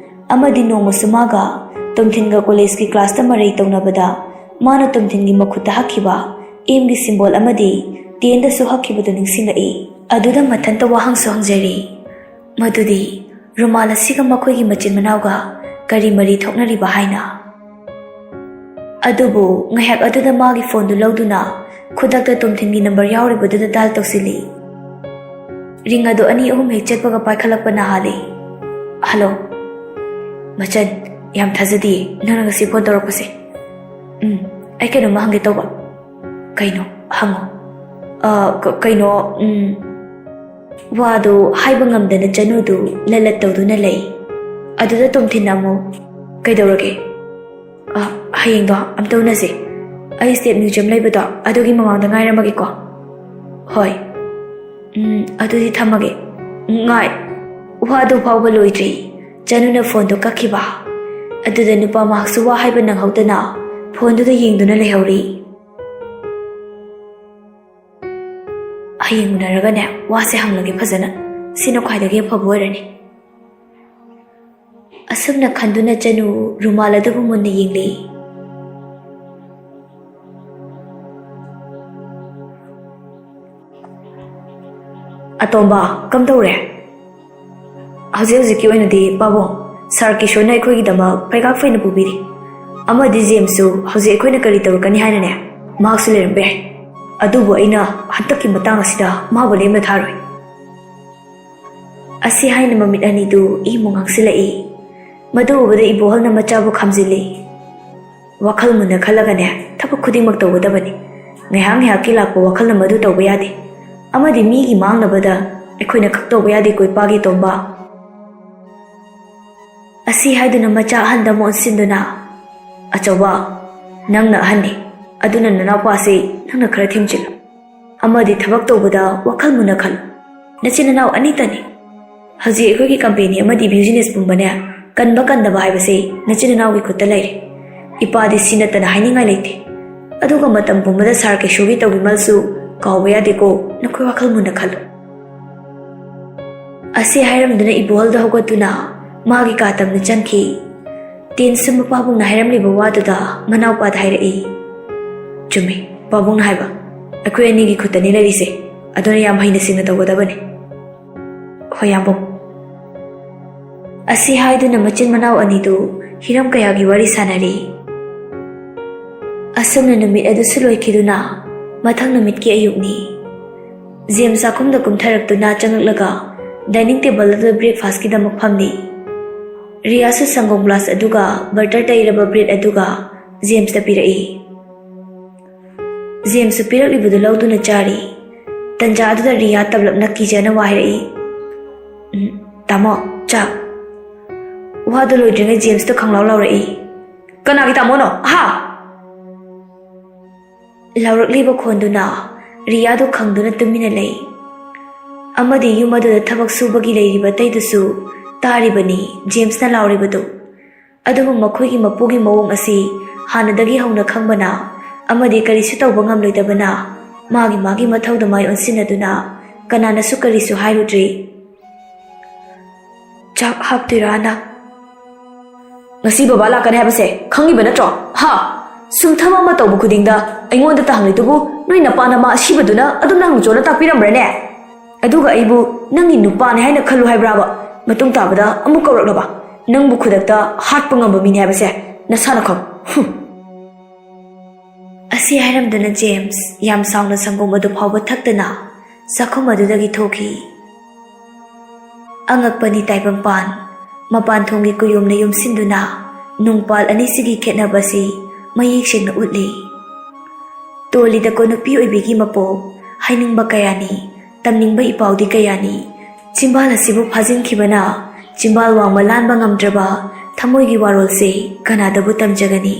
ꯑꯃꯗꯤ ꯅꯣꯡꯃꯁꯨ ꯃꯥꯒ ꯇꯣꯝꯊꯤꯟꯒ ꯀꯣꯂꯦꯖꯀꯤ ꯀ꯭ꯂꯥꯁꯇ ꯃꯔꯩ ꯇꯧꯅꯕꯗ ꯃꯥꯅ ꯇꯣꯝꯊꯤꯟꯒꯤ ꯃꯈꯨꯠꯇ ꯍꯛꯈꯤꯕ ꯑꯦꯝꯒꯤ ꯁꯤꯝꯕꯣꯜ ꯑꯃꯗꯤ ꯇꯦꯟꯗꯁꯨ ꯍꯛꯈꯤꯕꯗꯨ ꯅꯤꯡꯁꯤꯡꯂꯛꯏ꯫ ꯑꯗꯨꯗ ꯃꯊꯟꯇ ꯋꯥꯍꯪꯁꯨ ꯍꯪꯖꯔꯤ, ꯃꯗꯨꯗꯤ ꯔꯨꯃꯥꯜ ꯑꯁꯤꯒ ꯃꯈꯣꯏꯒꯤ ꯃꯆꯤꯟ ꯃꯅꯥꯎꯒ ꯀꯔꯤ ꯃꯔꯤ ꯊꯣꯛꯅꯔꯤꯕ ꯍꯥꯏꯅ꯫ ꯑꯗꯨꯕꯨ ꯉꯥꯏꯍꯥꯛ ꯑꯗꯨꯗ ꯃꯥꯒꯤ ꯐꯣꯟꯗꯨ ꯂꯧꯗꯨꯅ ꯈꯨꯗꯛꯇ ꯇꯣꯝꯊꯤꯟꯒꯤ ꯅꯝꯕꯔ ꯌꯥꯎꯔꯤꯕꯗꯨꯗ ꯗꯥꯏꯜ ꯇꯧꯁꯤꯜꯂꯤ꯫ ꯔꯤꯡ ꯑꯗꯨ ꯑꯅꯤ ꯑꯍꯨꯝ ꯍꯦꯛ ꯆꯠꯄꯒ ꯄꯥꯏꯈꯠꯂꯛꯄꯅ ꯍꯥꯜꯂꯤ꯫ "ꯍꯜꯂꯣ꯫ ꯃꯆꯟ, ꯌꯥꯝ ꯊꯥꯖꯗꯤꯌꯦ ꯅꯪꯅ ꯉꯁꯤ ꯐꯣꯟ ꯇꯧꯔꯛꯄꯁꯦ꯫ ꯎꯝ, ꯑꯩ ꯀꯩꯅꯣꯝꯃ ꯍꯪꯒꯦ ꯇꯧꯕ꯫" "ꯀꯩꯅꯣ? ꯍꯪꯉꯣ꯫" "ꯑ, ꯀ-, ꯀꯩꯅꯣ, ꯎꯝ꯫" ꯋꯥꯗꯨ ꯍꯥꯏꯕ ꯉꯝꯗꯅ ꯆꯅꯨꯗꯨ ꯂꯂꯠ ꯇꯧꯗꯨꯅ ꯂꯩ꯫ ꯑꯗꯨꯗ ꯇꯣꯝꯊꯤꯟꯅ ꯑꯃꯨꯛ, "ꯀꯩꯗꯧꯔꯒꯦ?" "ꯑ, ꯍꯌꯦꯡꯗꯣ ꯑꯝꯇ ꯎꯅꯁꯦ꯫ ꯑꯩ ꯁ꯭ꯇꯦꯠ ꯃ꯭ꯌꯨꯖꯤꯌꯝ ꯂꯩꯕꯗꯣ ꯑꯗꯨꯒꯤ ꯃꯃꯥꯡꯗ ꯉꯥꯏꯔꯝꯃꯒꯦꯀꯣ꯫" "ꯍꯣꯏ꯫ ꯎꯝ, ꯑꯗꯨꯗꯤ ꯊꯝꯃꯒꯦ꯫" "ꯉꯥꯏ꯫" ꯋꯥꯗꯨ ꯐꯥꯎꯕ ꯂꯣꯏꯗ꯭ꯔꯤ, ꯆꯅꯨꯅ ꯐꯣꯟꯗꯨ ꯀꯛꯈꯤꯕ꯫ ꯑꯗꯨꯗ ꯅꯨꯄꯥ ꯃꯍꯥꯛꯁꯨ ꯋꯥ ꯍꯥꯏꯕ ꯅꯪꯍꯧꯗꯅ ꯐꯣꯟꯗꯨꯗ ꯌꯦꯡꯗꯨꯅ ꯂꯩꯍꯧꯔꯤ꯫ "ꯍꯌꯦꯡ ꯎꯅꯔꯒꯅꯦ, ꯋꯥꯁꯦ ꯍꯪꯂꯒꯦ ꯐꯖꯅ꯫ ꯁꯤꯅ ꯈ꯭ꯋꯥꯏꯗꯒꯤ ꯑꯐꯕ ꯑꯣꯏꯔꯅꯤ꯫" ꯑꯁꯨꯝꯅ ꯈꯟꯗꯨꯅ ꯆꯅꯨ ꯔꯨꯃꯥꯜ ꯑꯗꯨꯕꯨ ꯃꯨꯟꯅ ꯌꯦꯡꯂꯤ꯫ "ꯑꯇꯣꯝꯕ, ꯀꯝꯗꯧꯔꯦ?" "ꯍꯧꯖꯤꯛ ꯍꯧꯖꯤꯛꯀꯤ ꯑꯣꯏꯅꯗꯤ ꯄꯥꯕꯨꯡ, ꯁꯥꯔ ꯀꯤꯁꯣꯔꯅ ꯑꯩꯈꯣꯏꯒꯤꯗꯃꯛ ꯄꯩꯒꯥꯛ ꯐꯩꯅ ꯄꯨꯕꯤꯔꯤ꯫ ꯑꯃꯗꯤ ꯖꯦꯝꯁꯁꯨ ꯍꯧꯖꯤꯛ ꯑꯩꯈꯣꯏꯅ ꯀꯔꯤ ꯇꯧꯔꯛꯀꯅꯤ ꯍꯥꯏꯅꯅꯦ, ꯃꯍꯥꯛꯁꯨ ꯂꯩꯔꯝꯕ ꯌꯥꯏ꯫ ꯑꯗꯨꯕꯨ ꯑꯩꯅ ꯍꯟꯗꯛꯀꯤ ꯃꯇꯥꯡ ꯑꯁꯤꯗ ꯃꯥꯕꯨ ꯂꯦꯝꯅ ꯊꯥꯔꯣꯏ꯫" ꯑꯁꯤ ꯍꯥꯏꯅ ꯃꯃꯤꯠ ꯑꯅꯤꯗꯨ ꯏꯃꯨꯡ ꯍꯥꯡꯁꯤꯜꯂꯛꯏ꯫ ꯃꯗꯨ ꯎꯕꯗ ꯏꯕꯣꯍꯜꯅ ꯃꯆꯥꯕꯨ ꯈꯥꯝꯖꯤꯜꯂꯤ꯫ "ꯋꯥꯈꯜ ꯃꯨꯟꯅ ꯈꯜꯂꯒꯅꯦ, ꯊꯕꯛ ꯈꯨꯗꯤꯡꯃꯛ ꯇꯧꯒꯗꯕꯅꯤ꯫ ꯉꯥꯏꯍꯥꯛ ꯉꯥꯏꯍꯥꯛꯀꯤ ꯂꯥꯛꯄ ꯋꯥꯈꯜꯅ ꯃꯗꯨ ꯇꯧꯕ ꯌꯥꯗꯦ꯫ ꯑꯃꯗꯤ ꯃꯤꯒꯤ ꯃꯥꯡꯅꯕꯗ ꯑꯩꯈꯣꯏꯅ ꯈꯛ ꯇꯧꯕ ꯌꯥꯗꯦꯀꯣ, ꯏꯄꯥꯒꯤ ꯇꯣꯝꯕ꯫" ꯑꯁꯤ ꯍꯥꯏꯗꯨꯅ ꯃꯆꯥ ꯑꯍꯟꯗ ꯑꯃꯨꯛ ꯑꯣꯟꯁꯤꯟꯗꯨꯅ, "ꯑꯆꯧꯕ, ꯅꯪꯅ ꯑꯍꯟꯅꯤ, ꯑꯗꯨꯅ ꯅꯅꯥꯎꯄꯥꯁꯤ ꯅꯪꯅ ꯈꯔ ꯊꯦꯝꯖꯤꯜꯂꯨ꯫ ꯑꯃꯗꯤ ꯊꯕꯛ ꯇꯧꯕꯗ ꯋꯥꯈꯜ ꯃꯨꯟꯅ ꯈꯜꯂꯨ꯫ ꯅꯆꯤꯟ ꯅꯅꯥꯎ ꯑꯅꯤꯇꯅꯤ꯫ ꯍꯧꯖꯤꯛ ꯑꯩꯈꯣꯏꯒꯤ ꯀꯝꯄꯦꯅꯤ ꯑꯃꯗꯤ ꯕꯤꯖꯤꯅꯦꯁ ꯄꯨꯝꯕꯅꯦ, ꯀꯟꯕ ꯀꯟꯗꯕ ꯍꯥꯏꯕꯁꯤ ꯅꯆꯤꯟ ꯅꯅꯥꯎꯒꯤ ꯈꯨꯠꯇ ꯂꯩꯔꯦ꯫ ꯏꯄꯥꯗꯤ ꯁꯤ ꯅꯠꯇꯅ ꯍꯥꯏꯅꯤꯡꯉꯥꯏ ꯂꯩꯇꯦ꯫ ꯑꯗꯨꯒ ꯃꯇꯝ ꯄꯨꯝꯕꯗ ꯁꯥꯔ ꯀꯩꯁꯨꯒꯤ ꯇꯧꯕꯤꯃꯜꯁꯨ ꯀꯥꯎꯕ ꯌꯥꯗꯦꯀꯣ, ꯅꯈꯣꯏ ꯋꯥꯈꯜ ꯃꯨꯟꯅ ꯈꯜꯂꯨ꯫ ꯑꯁꯤ ꯍꯥꯏꯔꯝꯗꯨꯅ ꯏꯕꯣꯍꯜꯗ ꯍꯧꯒꯠꯇꯨꯅ ꯃꯥꯒꯤ ꯀꯥ ꯇꯝꯅ ꯆꯪꯈꯤ꯫ ꯇꯦꯟꯁꯨ ꯃꯄꯥꯕꯨꯡꯅ ꯍꯥꯏꯔꯝꯂꯤꯕ ꯋꯥꯗꯨꯗ ꯃꯅꯥꯎꯄꯥꯗ ꯍꯥꯏꯔꯛꯏ꯫ ꯆꯨꯝꯃꯤ, ꯄꯥꯕꯨꯡꯅ ꯍꯥꯏꯕ, ꯑꯩꯈꯣꯏ ꯑꯅꯤꯒꯤ ꯈꯨꯠꯇꯅꯤ ꯂꯩꯔꯤꯁꯦ, ꯑꯗꯨꯅ ꯌꯥꯝ ꯍꯩꯅ ꯁꯤꯡꯅ ꯇꯧꯒꯗꯕꯅꯤ꯫ ꯍꯣꯏ ꯌꯥꯝꯕꯨꯡ꯫ ꯑꯁꯤ ꯍꯥꯏꯗꯨꯅ ꯃꯆꯤꯟ ꯃꯅꯥꯎ ꯑꯅꯤꯗꯨ ꯍꯤꯔꯝ ꯀꯌꯥꯒꯤ ꯋꯥꯔꯤ ꯁꯥꯟꯅꯔꯤ꯫ ꯑꯁꯨꯝꯅ ꯅꯨꯃꯤꯠ ꯑꯗꯨꯁꯨ ꯂꯣꯏꯈꯤꯗꯨꯅ ꯃꯊꯪ ꯅꯨꯃꯤꯠꯀꯤ ꯑꯌꯨꯛꯅꯤ꯫ ꯖꯦꯝꯁ ꯆꯥꯛꯈꯨꯝꯗ ꯀꯨꯝꯊꯔꯛꯇꯨꯅ ꯆꯪꯂꯛꯂꯒ dining table ꯑꯗꯨꯗ breakfastꯀꯤꯗꯃꯛ ꯐꯝꯂꯤ꯫ ꯔꯤꯌꯥꯁꯨ ꯁꯪꯒꯣꯝ glass ꯑꯗꯨꯒ butter ꯇꯩꯔꯕ bread ꯑꯗꯨꯒ ꯖꯦꯝꯁꯇ ꯄꯤꯔꯛꯏ꯫ ꯖꯦꯝꯁꯁꯨ ꯄꯤꯔꯛꯂꯤꯕꯗꯨ ꯂꯧꯗꯨꯅ ꯆꯥꯔꯤ꯫ ꯇꯟꯖꯥ ꯑꯗꯨꯗ ꯔꯤꯌꯥ ꯇꯞꯂꯞꯅ ꯀꯤꯖꯅ ꯋꯥ ꯍꯥꯏꯔꯛꯏ꯫ "ꯎꯝ, ꯇꯥꯃꯣ, ꯆꯥꯛ꯫" ꯋꯥꯗꯨ ꯂꯣꯏꯗ꯭ꯔꯤꯉꯩ ꯖꯦꯝꯁꯇꯨ ꯈꯪꯂꯥꯎ ꯂꯥꯎꯔꯛꯏ꯫ "ꯀꯅꯥꯒꯤ ꯇꯥꯃꯣꯅꯣ? ꯍꯥ?" ꯂꯥꯎꯔꯛꯂꯤꯕ ꯈꯣꯟꯗꯨꯅ ꯔꯤꯌꯥꯗꯨ ꯈꯪꯗꯨꯅ ꯇꯨꯃꯤꯟꯅ ꯂꯩ꯫ ꯑꯃꯗꯤ ꯌꯨꯝ ꯑꯗꯨꯗ ꯊꯕꯛ ꯁꯨꯕꯒꯤ ꯂꯩꯔꯤꯕ ꯑꯇꯩꯗꯨꯁꯨ ꯇꯥꯔꯤꯕꯅꯤ ꯖꯦꯝꯁꯅ ꯂꯥꯎꯔꯤꯕꯗꯨ꯫ ꯑꯗꯨꯕꯨ ꯃꯈꯣꯏꯒꯤ ꯃꯄꯨꯒꯤ ꯃꯑꯣꯡ ꯑꯁꯤ ꯍꯥꯟꯅꯗꯒꯤ ꯍꯧꯅ ꯈꯪꯕꯅ ꯑꯃꯗꯤ ꯀꯔꯤꯁꯨ ꯇꯧꯕ ꯉꯝꯂꯣꯏꯗꯕꯅ ꯃꯥꯒꯤ ꯃꯥꯒꯤ ꯃꯊꯧꯗ ꯃꯥꯏ ꯑꯣꯟꯁꯤꯟꯅꯗꯨꯅ ꯀꯅꯥꯅꯁꯨ ꯀꯔꯤꯁꯨ ꯍꯥꯏꯔꯨꯗ꯭ꯔꯤ꯫ "ꯆꯥꯛ ꯍꯥꯞꯇꯣꯏꯔꯥ, ꯑꯅꯥ?" "ꯉꯁꯤ ꯕꯕꯥ ꯂꯥꯛꯀꯅꯤ ꯍꯥꯏꯕꯁꯦ ꯈꯪꯉꯤꯕ ꯅꯠꯇ꯭ꯔꯣ? ꯍꯥ? ꯁꯨꯝ ꯊꯕꯛ ꯑꯃ ꯇꯧꯕ ꯈꯨꯗꯤꯡꯗ ꯑꯩꯉꯣꯟꯗ ꯇꯥꯍꯪꯂꯤꯗꯨꯕꯨ ꯅꯣꯏ ꯅꯄꯥ ꯅꯃꯥ ꯑꯁꯤꯕꯗꯨꯅ ꯑꯗꯨꯝ ꯅꯪ ꯂꯨꯆꯣꯅ ꯇꯥꯛꯄꯤꯔꯝꯕ꯭ꯔꯅꯦ? ꯑꯗꯨꯒ ꯑꯩꯕꯨ ꯅꯪꯒꯤ ꯅꯨꯄꯥꯅꯦ ꯍꯥꯏꯅ ꯈꯜꯂꯨ ꯍꯥꯏꯕ꯭ꯔꯥꯕ? ꯃꯇꯨꯡ ꯇꯥꯕꯗ ꯑꯃꯨꯛ ꯀꯧꯔꯛꯅꯕ꯫ ꯅꯪꯕꯨ ꯈꯨꯗꯛꯇ ꯍꯥꯠꯄ ꯉꯝꯕ ꯃꯤꯅꯦ ꯍꯥꯏꯕꯁꯦ ꯅꯁꯥꯅ ꯈꯪ꯫" ꯍꯨꯝ꯫ ꯑꯁꯤ ꯍꯥꯏꯔꯝꯗꯨꯅ ꯖꯦꯝꯁ ꯌꯥꯝ ꯁꯥꯎꯅ ꯁꯪꯒꯣꯝ ꯑꯗꯨ ꯐꯥꯎꯕ ꯊꯛꯇꯅ ꯆꯥꯛꯈꯨꯝ ꯑꯗꯨꯗꯒꯤ ꯊꯣꯛꯈꯤ꯫ ꯑꯉꯛꯄꯅꯤ ꯇꯥꯏꯕꯪꯄꯥꯟ, ꯃꯄꯥꯟ ꯊꯣꯡꯒꯤ ꯀꯨꯌꯣꯝꯅ ꯌꯨꯝꯁꯤꯟꯗꯨꯅ ꯅꯨꯡꯄꯥꯜ ꯑꯅꯤꯁꯤꯒꯤ ꯈꯦꯠꯅꯕꯁꯤ ꯃꯌꯦꯛ ꯁꯦꯡꯅ ꯎꯠꯂꯤ꯫ ꯇꯣꯜꯂꯤꯗꯀꯣ ꯅꯨꯄꯤ ꯑꯣꯏꯕꯤꯒꯤ ꯃꯄꯣꯛ, ꯍꯥꯏꯅꯤꯡꯕ ꯀꯌꯥꯅꯤ, ꯇꯝꯅꯤꯡꯕ ꯏꯄꯥꯎꯗꯤ ꯀꯌꯥꯅꯤ꯫ ꯆꯤꯝꯕꯥꯜ ꯑꯁꯤꯕꯨ ꯐꯥꯖꯤꯟꯈꯤꯕꯅ ꯆꯤꯝꯕꯥꯜ ꯋꯥꯡꯃ ꯂꯥꯟꯕ ꯉꯝꯗ꯭ꯔꯕ ꯊꯃꯣꯏꯒꯤ ꯋꯥꯔꯣꯜꯁꯦ ꯀꯅꯥꯗꯕꯨ ꯇꯝꯖꯒꯅꯤ?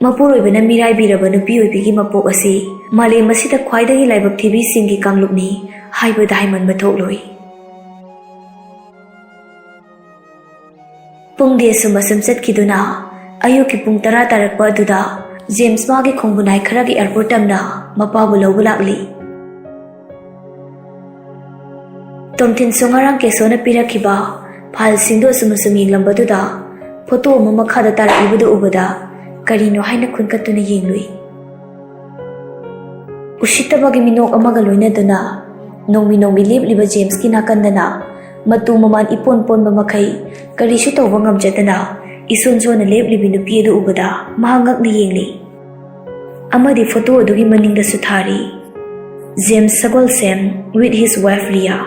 ꯃꯄꯨꯔꯣꯏꯕꯅ ꯃꯤꯔꯥꯏꯕꯤꯔꯕ ꯅꯨꯄꯤ ꯑꯣꯏꯕꯤꯒꯤ ꯃꯄꯣꯛ ꯑꯁꯤ ꯃꯥꯂꯦꯝ ꯑꯁꯤꯗ ꯈ꯭ꯋꯥꯏꯗꯒꯤ ꯂꯥꯏꯕꯛ ꯊꯤꯕꯤꯁꯤꯡꯒꯤ ꯀꯥꯡꯂꯨꯞꯅꯤ ꯍꯥꯏꯕꯗ ꯍꯥꯏꯃꯟꯕ ꯊꯣꯛꯂꯣꯏ꯫ ꯄꯨꯡꯗꯤ ꯑꯁꯨꯝ ꯑꯁꯨꯝ ꯆꯠꯈꯤꯗꯨꯅ ꯑꯌꯨꯛꯀꯤ ꯄꯨꯡ ꯇꯔꯥ ꯇꯥꯔꯛꯄ ꯑꯗꯨꯗ ꯖꯦꯝꯁ ꯃꯥꯒꯤ ꯈꯣꯡꯕꯨ ꯅꯥꯏ ꯈꯔꯒꯤ ꯑꯦꯌꯥꯔꯄꯣꯔꯠ ꯇꯝꯅ ꯃꯄꯥꯕꯨ ꯂꯧꯕ ꯂꯥꯛꯂꯤ꯫ ꯇꯣꯝꯊꯤꯟꯁꯨ ꯉꯔꯥꯡ ꯀꯦꯁꯣꯅ ꯄꯤꯔꯛꯈꯤꯕ ꯐꯥꯏꯜꯁꯤꯡꯗꯨ ꯑꯁꯨꯝ ꯑꯁꯨꯝ ꯌꯦꯡꯂꯝꯕꯗꯨꯗ ꯐꯣꯇꯣ ꯑꯃ ꯃꯈꯥꯗ ꯇꯥꯔꯛꯂꯤꯕꯗꯨ ꯎꯕꯗ ꯀꯔꯤꯅꯣ ꯍꯥꯏꯅ ꯈꯨꯟꯀꯠꯇꯨꯅ ꯌꯦꯡꯂꯨꯏ꯫ ꯎꯁꯤꯠꯇꯕꯒꯤ ꯃꯤꯅꯣꯛ ꯑꯃꯒ ꯂꯣꯏꯅꯗꯨꯅ ꯅꯣꯡꯃꯤ ꯅꯣꯡꯃꯤ ꯂꯦꯞꯂꯤꯕ ꯖꯦꯝꯁꯀꯤ ꯅꯥꯀꯟꯗꯅ ꯃꯇꯨ ꯃꯃꯥꯟ ꯏꯄꯣꯟ ꯄꯣꯟꯕ ꯃꯈꯩ ꯀꯔꯤꯁꯨ ꯇꯧꯕ ꯉꯝꯖꯗꯅ ꯏꯁꯣꯟ ꯁꯣꯟꯅ ꯂꯦꯞꯂꯤꯕꯤ ꯅꯨꯄꯤ ꯑꯗꯨ ꯎꯕꯗ ꯃꯍꯥꯛ ꯉꯛꯅ ꯌꯦꯡꯂꯤ꯫ ꯑꯃꯗꯤ ꯐꯣꯇꯣ ꯑꯗꯨꯒꯤ ꯃꯅꯤꯡꯗꯁꯨ ꯊꯥꯔꯤ, "James Sagolsem with his wife Ria."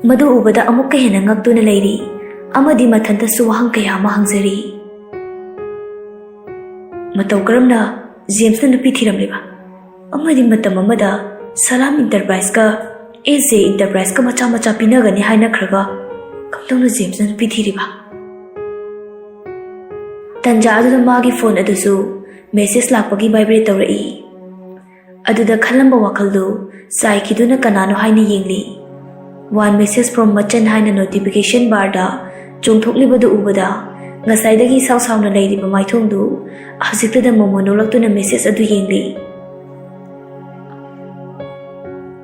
ꯃꯗꯨ ꯎꯕꯗ ꯑꯃꯨꯛꯀ ꯍꯦꯟꯅ ꯉꯛꯇꯨꯅ ꯂꯩꯔꯤ ꯑꯃꯗꯤ ꯃꯊꯟꯇꯁꯨ ꯋꯥꯍꯪ ꯀꯌꯥ ꯑꯃ ꯍꯪꯖꯔꯤ꯫ ꯃꯇꯧ ꯀꯔꯝꯅ ꯖꯦꯝꯁꯅ ꯅꯨꯄꯤ ꯊꯤꯔꯝꯂꯤꯕ? ꯑꯃꯗꯤ ꯃꯇꯝ ꯑꯃꯗ ꯁꯂꯥꯝ ꯏꯟꯇꯔꯄ꯭ꯔꯥꯏꯖꯀ ꯑꯦꯁ ꯖꯦ ꯏꯟꯇꯔꯄ꯭ꯔꯥꯏꯖꯀ ꯃꯆꯥ ꯃꯆꯥ ꯄꯤꯅꯒꯅꯤ ꯍꯥꯏꯅꯈ꯭ꯔꯒ ꯀꯝꯗꯧꯅ ꯖꯦꯝꯁꯅ ꯅꯨꯄꯤ ꯊꯤꯔꯤꯕ? ꯇꯟꯖꯥ ꯑꯗꯨꯗ ꯃꯥꯒꯤ ꯐꯣꯟ ꯑꯗꯨꯁꯨ ꯃꯦꯁꯦꯖ ꯂꯥꯛꯄꯒꯤ ꯚꯥꯏꯕ꯭ꯔꯦꯠ ꯇꯧꯔꯛꯏ꯫ ꯑꯗꯨꯗ ꯈꯜꯂꯝꯕ ꯋꯥꯈꯜꯗꯨ ꯆꯥꯏꯈꯤꯗꯨꯅ ꯀꯅꯥꯅꯣ ꯍꯥꯏꯅ ꯌꯦꯡꯂꯤ꯫ "One message from Machan" ꯍꯥꯏꯅ ꯅꯣꯇꯤꯐꯤꯀꯦꯁꯟ ꯕꯥꯔꯗ ꯆꯣꯡꯊꯣꯛꯂꯤꯕꯗꯨ ꯎꯕꯗ ꯉꯁꯥꯏꯗꯒꯤ ꯁꯥꯎ ꯁꯥꯎꯅ ꯂꯩꯔꯤꯕ ꯃꯥꯏꯊꯣꯡꯗꯨ ꯍꯧꯖꯤꯛꯇꯗ ꯃꯣꯃꯣ ꯅꯣꯛꯂꯛꯇꯨꯅ ꯃꯦꯁꯦꯖ ꯑꯗꯨ ꯌꯦꯡꯂꯤ꯫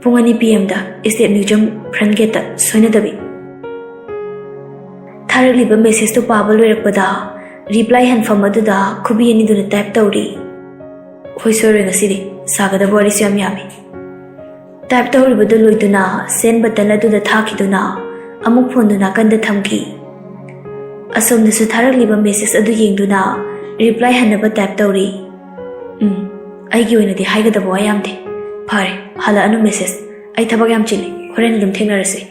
"ꯄꯨꯡ ꯑꯅꯤ ꯄꯤ ꯑꯦꯝꯗ ꯏꯁꯇꯦꯠ ꯃ꯭ꯌꯨꯖꯤꯌꯝ ꯐ꯭ꯔꯟ ꯒꯦꯠꯇ ꯁꯣꯏꯅꯗꯕꯤ"꯫ ꯊꯥꯔꯛꯂꯤꯕ ꯃꯦꯁꯦꯖꯇꯨ ꯄꯥꯕ ꯂꯣꯏꯔꯛꯄꯗ ꯔꯤꯄ꯭ꯂꯥꯏ ꯍꯟꯐꯝ ꯑꯗꯨꯗ ꯈꯨꯕꯤ ꯑꯅꯤꯗꯨꯅ ꯇꯥꯏꯞ ꯇꯧꯔꯤ꯫ "ꯍꯣꯏ, ꯁꯣꯏꯔꯣꯏ, ꯉꯁꯤꯗꯤ ꯁꯥꯒꯗꯕ ꯋꯥꯔꯤꯁꯨ ꯌꯥꯝ ꯌꯥꯝꯃꯤ"꯫ ꯇꯥꯏꯞ ꯇꯧꯔꯤꯕꯗꯨ ꯂꯣꯏꯗꯨꯅ ꯁꯦꯟ ꯕꯇꯟ ꯑꯗꯨꯗ ꯊꯥꯈꯤꯗꯨꯅ ꯑꯃꯨꯛ ꯐꯣꯟꯗꯨ ꯅꯥꯀꯟꯗ ꯊꯝꯈꯤ꯫ ꯑꯁꯣꯝꯗꯁꯨ ꯊꯥꯔꯛꯂꯤꯕ ꯃꯦꯁꯦꯖ ꯑꯗꯨ ꯌꯦꯡꯗꯨꯅ ꯔꯤꯄ꯭ꯂꯥꯏ ꯍꯟꯅꯕ ꯇꯥꯏꯞ ꯇꯧꯔꯤ꯫ "ꯎꯝ, ꯑꯩꯒꯤ ꯑꯣꯏꯅꯗꯤ ꯍꯥꯏꯒꯗꯕ ꯋꯥ ꯌꯥꯝꯗꯦ꯫ ꯐꯔꯦ, ꯍꯜꯂꯛꯑꯅꯨ ꯃꯦꯁꯦꯖ꯫ ꯑꯩ ꯊꯕꯛ ꯌꯥꯝ ꯆꯤꯜꯂꯤ꯫ ꯍꯣꯔꯦꯟ ꯑꯗꯨꯝ ꯊꯦꯡꯅꯔꯁꯤ"꯫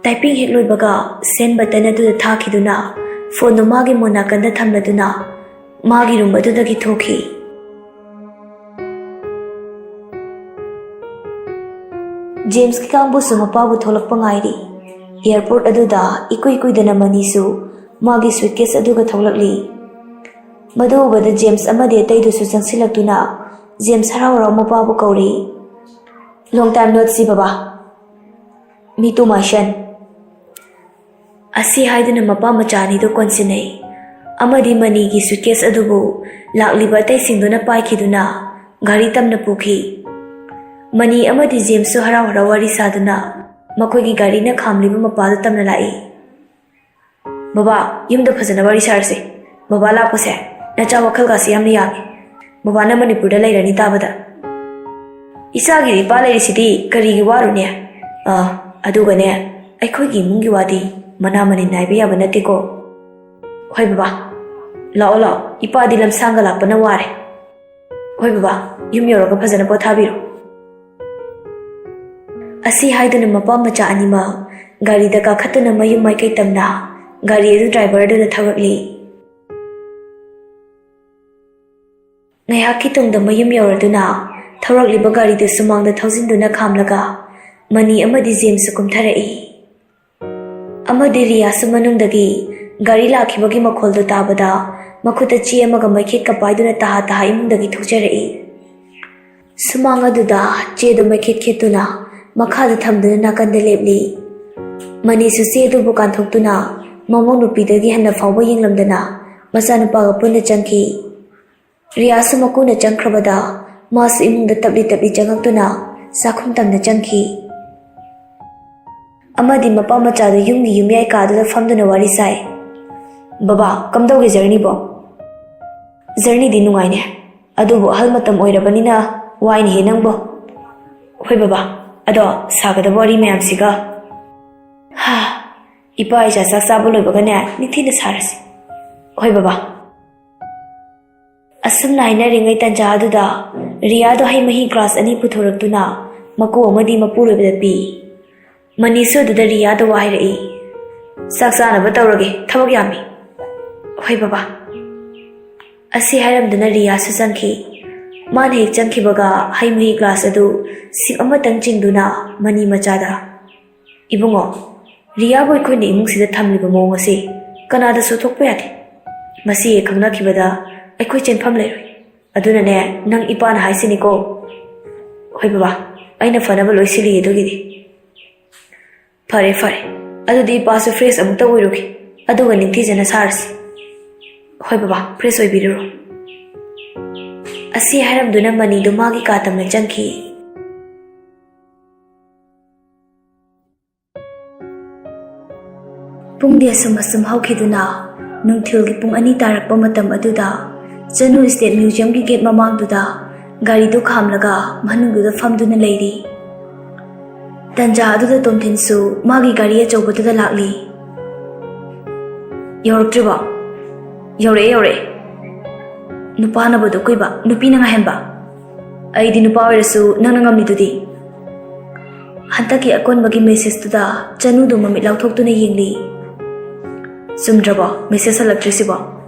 ꯇꯥꯏꯄꯤꯡ ꯍꯦꯛ ꯂꯣꯏꯕꯒ ꯁꯦꯟ ꯕꯇꯟ ꯑꯗꯨꯗ ꯊꯥꯈꯤꯗꯨꯅ ꯐꯣꯟꯗꯨ ꯃꯥꯒꯤ ꯃꯣꯟ ꯅꯥꯀꯟꯗ ꯊꯝꯂꯗꯨꯅ ꯃꯥꯒꯤ ꯔꯨꯝ ꯑꯗꯨꯗꯒꯤ ꯊꯣꯛꯈꯤ꯫ ꯖꯦꯝꯁꯀꯤ ꯀꯥꯡꯕꯨꯁꯨ ꯃꯄꯥꯕꯨ ꯊꯣꯛꯂꯛꯄ ꯉꯥꯏꯔꯤ꯫ ꯑꯦꯌꯥꯔꯄꯣꯔꯠ ꯑꯗꯨꯗ ꯏꯀꯨꯏ ꯀꯨꯏꯗꯅ ꯃꯅꯤꯁꯨ ꯃꯥꯒꯤ ꯁꯨꯠꯀꯦꯁ ꯑꯗꯨꯒ ꯊꯣꯛꯂꯛꯂꯤ꯫ ꯃꯗꯨ ꯎꯕꯗ ꯖꯦꯝꯁ ꯑꯃꯗꯤ ꯑꯇꯩꯗꯨꯁꯨ ꯆꯪꯁꯤꯜꯂꯛꯇꯨꯅ ꯖꯦꯝꯁ ꯍꯔꯥꯎ ꯍꯔꯥꯎ ꯃꯄꯥꯕꯨ ꯀꯧꯔꯤ꯫ "Long time no see, ꯕꯕꯥ꯫ Me too, my son." ꯑꯁꯤ ꯍꯥꯏꯗꯨꯅ ꯃꯄꯥ ꯃꯆꯥ ꯑꯅꯤꯗꯨ ꯀꯣꯟꯁꯤꯟꯅꯩ꯫ ꯑꯃꯗꯤ ꯃꯅꯤꯒꯤ ꯁꯨꯠꯀꯦꯁ ꯑꯗꯨꯕꯨ ꯂꯥꯛꯂꯤꯕ ꯑꯇꯩꯁꯤꯡꯗꯨꯅ ꯄꯥꯏꯈꯤꯗꯨꯅ ꯒꯥꯔꯤ ꯇꯝꯅ ꯄꯨꯈꯤ꯫ ꯃꯅꯤ ꯑꯃꯗꯤ ꯖꯦꯝꯁꯁꯨ ꯍꯔꯥꯎ ꯍꯔꯥꯎ ꯋꯥꯔꯤ ꯁꯥꯗꯨꯅ ꯃꯈꯣꯏꯒꯤ ꯒꯥꯔꯤꯅ ꯈꯥꯝꯂꯤꯕ ꯃꯄꯥꯗꯨ ꯇꯝꯅ ꯂꯥꯛꯏ꯫ "ꯕꯕꯥ, ꯌꯨꯝꯗ ꯐꯖꯅ ꯋꯥꯔꯤ ꯁꯥꯔꯁꯦ꯫ ꯕꯕꯥ ꯂꯥꯛꯄꯁꯦ ꯅꯆꯥ ꯋꯥꯈꯜꯒꯁꯦ ꯌꯥꯝꯅ ꯌꯥꯡꯉꯤ꯫ ꯕꯕꯥꯅ ꯃꯅꯤꯄꯨꯔꯗ ꯂꯩꯔꯅꯤ ꯇꯥꯕꯗ꯫" "ꯏꯆꯥꯒꯤ ꯏꯄꯥ ꯂꯩꯔꯤꯁꯤꯗꯤ ꯀꯔꯤꯒꯤ ꯋꯥꯔꯨꯅꯤ? ꯑꯥ, ꯑꯗꯨꯒꯅꯦ, ꯑꯩꯈꯣꯏꯒꯤ ꯏꯃꯨꯡꯒꯤ ꯋꯥꯗꯤ ꯃꯅꯥ ꯃꯅꯤꯟ ꯅꯥꯏꯕ ꯌꯥꯕ ꯅꯠꯇꯦꯀꯣ꯫" "ꯍꯣꯏ ꯕꯕꯥ, ꯂꯥꯛꯑꯣ ꯂꯥꯛꯑꯣ, ꯏꯄꯥꯗꯤ ꯂꯝꯁꯥꯡꯒ ꯂꯥꯛꯄꯅ ꯋꯥꯔꯦ꯫" "ꯍꯣꯏ ꯕꯕꯥ, ꯌꯨꯝ ꯌꯧꯔꯒ ꯐꯖꯅ ꯄꯣꯊꯥꯕꯤꯔꯣ꯫" ꯑꯁꯤ ꯍꯥꯏꯗꯨꯅ ꯃꯄꯥ ꯃꯆꯥ ꯑꯅꯤꯃꯛ ꯒꯥꯔꯤꯗ ꯀꯥꯈꯠꯇꯨꯅ ꯃꯌꯨꯝ ꯃꯥꯏꯀꯩ ꯇꯝꯅ ꯒꯥꯔꯤ ꯑꯗꯨ ꯗ꯭ꯔꯥꯏꯚꯔ ꯑꯗꯨꯅ ꯊꯧꯔꯛꯂꯤ꯫ ꯉꯥꯏꯍꯥꯛꯀꯤ ꯇꯨꯡꯗ ꯃꯌꯨꯝ ꯌꯧꯔꯗꯨꯅ ꯊꯧꯔꯛꯂꯤꯕ ꯒꯥꯔꯤꯗꯨ ꯁꯨꯃꯥꯡꯗ ꯊꯧꯖꯤꯟꯗꯨꯅ ꯈꯥꯝꯂꯒ ꯃꯅꯤ ꯑꯃꯗꯤ ꯖꯦꯝꯁꯁꯨ ꯀꯨꯝꯊꯔꯛꯏ꯫ ꯑꯃꯗꯤ ꯔꯤꯌꯥꯁꯨ ꯃꯅꯨꯡꯗꯒꯤ ꯒꯥꯔꯤ ꯂꯥꯛꯈꯤꯕꯒꯤ ꯃꯈꯣꯜꯗꯨ ꯇꯥꯕꯗ ꯃꯈꯨꯠꯇ ꯆꯦ ꯑꯃꯒ ꯃꯩꯈꯦꯠꯀ ꯄꯥꯏꯗꯨꯅ ꯇꯍꯥ ꯇꯍꯥ ꯏꯃꯨꯡꯗꯒꯤ ꯊꯣꯛꯆꯔꯛꯏ꯫ ꯁꯨꯃꯥꯡ ꯑꯗꯨꯗ ꯆꯦꯗꯨ ꯃꯩꯈꯦꯠ ꯈꯦꯠꯇꯨꯅ ꯃꯈꯥꯗ ꯊꯝꯗꯨꯅ ꯅꯥꯀꯟꯗ ꯂꯦꯞꯂꯤ꯫ ꯃꯅꯤꯁꯨ ꯆꯦꯗꯨꯕꯨ ꯀꯥꯟꯊꯣꯛꯇꯨꯅ ꯃꯃꯧ ꯅꯨꯄꯤꯗꯒꯤ ꯍꯟꯅ ꯐꯥꯎꯕ ꯌꯦꯡꯂꯝꯗꯅ ꯃꯆꯥꯅꯨꯄꯥꯒ ꯄꯨꯟꯅ ꯆꯪꯈꯤ꯫ ꯔꯤꯌꯥꯁꯨ ꯃꯀꯨꯅ ꯆꯪꯈ꯭ꯔꯕꯗ ꯃꯥꯁꯨ ꯏꯃꯨꯡꯗ ꯇꯞꯂꯤ ꯇꯞꯂꯤ ꯆꯪꯉꯛꯇꯨꯅ ꯆꯥꯛꯈꯨꯝ ꯇꯝꯅ ꯆꯪꯈꯤ꯫ ꯑꯃꯗꯤ ꯃꯄꯥ ꯃꯆꯥꯗꯨ ꯌꯨꯝꯒꯤ ꯌꯨꯝꯌꯥꯏ ꯀꯥꯗꯨꯗ ꯐꯝꯗꯨꯅ ꯋꯥꯔꯤ ꯁꯥꯏ꯫ "ꯕꯕꯥ, ꯀꯝꯗꯧꯒꯦ ꯖꯔꯅꯤꯕꯣ?" "ꯖꯔꯅꯤꯗꯤ ꯅꯨꯡꯉꯥꯏꯅꯦ, ꯑꯗꯨꯕꯨ ꯑꯍꯜ ꯃꯇꯝ ꯑꯣꯏꯔꯕꯅꯤꯅ ꯋꯥꯏꯅꯦꯍꯦ ꯅꯪꯕꯣ꯫" "ꯍꯣꯏ ꯕꯕꯥ, ꯑꯗꯣ ꯁꯥꯒꯗꯕ ꯋꯥꯔꯤ ꯃꯌꯥꯝꯁꯤꯒ꯫" "ꯍꯥ, ꯏꯄꯥ ꯏꯆꯥ ꯆꯥꯛ ꯆꯥꯕ ꯂꯣꯏꯕꯒꯅꯦ ꯅꯤꯡꯊꯤꯅ ꯁꯥꯔꯁꯤ꯫" "ꯍꯣꯏ ꯕꯕꯥ꯫" ꯑꯁꯨꯝꯅ ꯍꯥꯏꯅꯔꯤꯉꯩ ꯇꯟꯖꯥ ꯑꯗꯨꯗ ꯔꯤꯌꯥꯗꯣ ꯍꯩ ꯃꯍꯤ ꯒ꯭ꯂꯥꯁ ꯑꯅꯤ ꯄꯨꯊꯣꯔꯛꯇꯨꯅ ꯃꯀꯨ ꯑꯃꯗꯤ ꯃꯄꯨꯔꯣꯏꯕꯗ ꯄꯤ꯫ ꯃꯅꯤꯁꯨ ꯑꯗꯨꯗ ꯔꯤꯌꯥꯗ ꯋꯥ ꯍꯥꯏꯔꯛꯏ, "ꯆꯥꯛ ꯆꯥꯅꯕ ꯇꯧꯔꯒꯦ, ꯊꯕꯛ ꯌꯥꯝꯃꯤ꯫" "ꯍꯣꯏ ꯕꯕꯥ꯫" ꯑꯁꯤ ꯍꯥꯏꯔꯝꯗꯨꯅ ꯔꯤꯌꯥꯁꯨ ꯆꯪꯈꯤ꯫ ꯃꯥꯅ ꯍꯦꯛ ꯆꯪꯈꯤꯕꯒ ꯍꯩ ꯃꯍꯤ ꯒ꯭ꯂꯥꯁ ꯑꯗꯨ ꯁꯤꯞ ꯑꯃꯇꯪ ꯆꯤꯡꯗꯨꯅ ꯃꯅꯤ ꯃꯆꯥꯗ, "ꯏꯕꯨꯡꯉꯣ, ꯔꯤꯌꯥꯕꯨ ꯑꯩꯈꯣꯏꯅ ꯏꯃꯨꯡꯁꯤꯗ ꯊꯝꯂꯤꯕ ꯃꯑꯣꯡ ꯑꯁꯤ ꯀꯅꯥꯗꯁꯨ ꯊꯣꯛꯄ ꯌꯥꯗꯦ꯫ ꯃꯁꯤ ꯍꯦꯛ ꯈꯪꯅꯈꯤꯕꯗ ꯑꯩꯈꯣꯏ ꯆꯦꯟꯐꯝ ꯂꯩꯔꯣꯏ꯫ ꯑꯗꯨꯅꯅꯦ, ꯅꯪ ꯏꯄꯥꯅ ꯍꯥꯏꯁꯤꯅꯤꯀꯣ꯫" "ꯍꯣꯏ ꯕꯕꯥ, ꯑꯩꯅ ꯐꯅꯕ ꯂꯣꯏ ꯁꯤꯜꯂꯤ ꯑꯗꯨꯒꯤꯗꯤ꯫" "ꯐꯔꯦ, ꯐꯔꯦ꯫ ꯑꯗꯨꯗꯤ ꯏꯄꯥꯁꯨ ꯐ꯭ꯔꯦꯁ ꯑꯃꯨꯛꯇ ꯑꯣꯏꯔꯨꯒꯦ, ꯑꯗꯨꯒ ꯅꯤꯡꯊꯤꯖꯅ ꯁꯥꯔꯁꯤ꯫" "ꯍꯣꯏ ꯕꯕꯥ, fresh ꯑꯣꯏꯕꯤꯔꯨꯔꯣ"꯫ ꯑꯁꯤ ꯍꯥꯏꯔꯝꯗꯨꯅ ꯃꯅꯤꯗꯨ ꯃꯥꯒꯤ ꯀꯥ ꯇꯝꯅ ꯆꯪꯈꯤ꯫ ꯄꯨꯡꯗꯤ ꯑꯁꯨꯝ ꯑꯁꯨꯝ ꯍꯧꯈꯤꯗꯨꯅ ꯅꯨꯡꯊꯤꯜꯒꯤ ꯄꯨꯡ ꯑꯅꯤ ꯇꯥꯔꯛꯄ ꯃꯇꯝ ꯑꯗꯨꯗ ꯆꯅꯨ State Museumꯒꯤ gate ꯃꯃꯥꯡꯗꯨꯗ ꯒꯥꯔꯤꯗꯨ ꯈꯥꯝꯂꯒ ꯃꯅꯨꯡꯗꯨꯗ ꯐꯝꯗꯨꯅ ꯂꯩꯔꯤ꯫ ꯇꯟꯖꯥ ꯑꯗꯨꯗ ꯇꯣꯝꯊꯤꯟꯁꯨ ꯃꯥꯒꯤ ꯒꯥꯔꯤ ꯑꯆꯧꯕꯗꯨꯗ ꯂꯥꯛꯂꯤ꯫ "ꯌꯧꯔꯛꯇ꯭ꯔꯤꯕꯣ?" "ꯌꯧꯔꯛꯑꯦ, ꯌꯧꯔꯛꯑꯦ꯫ ꯅꯨꯄꯥꯅꯕꯨ ꯑꯗꯨ ꯀꯨꯏꯕ, ꯅꯨꯄꯤꯅ ꯉꯥꯏꯍꯟꯕ꯫ ꯑꯩꯗꯤ ꯅꯨꯄꯥ ꯑꯣꯏꯔꯁꯨ ꯅꯪꯅ ꯉꯝꯂꯤꯗꯨꯗꯤ"꯫ ꯍꯟꯗꯛꯀꯤ ꯑꯀꯣꯟꯕꯒꯤ messageꯇꯨꯗ ꯆꯅꯨꯗꯨ ꯃꯃꯤꯠ ꯂꯥꯎꯊꯣꯛꯇꯨꯅ ꯌꯦꯡꯂꯤ꯫ "ꯆꯨꯝꯗ꯭ꯔꯕꯣ message ꯍꯜꯂꯛꯇ꯭ꯔꯤꯁꯤꯕꯣ?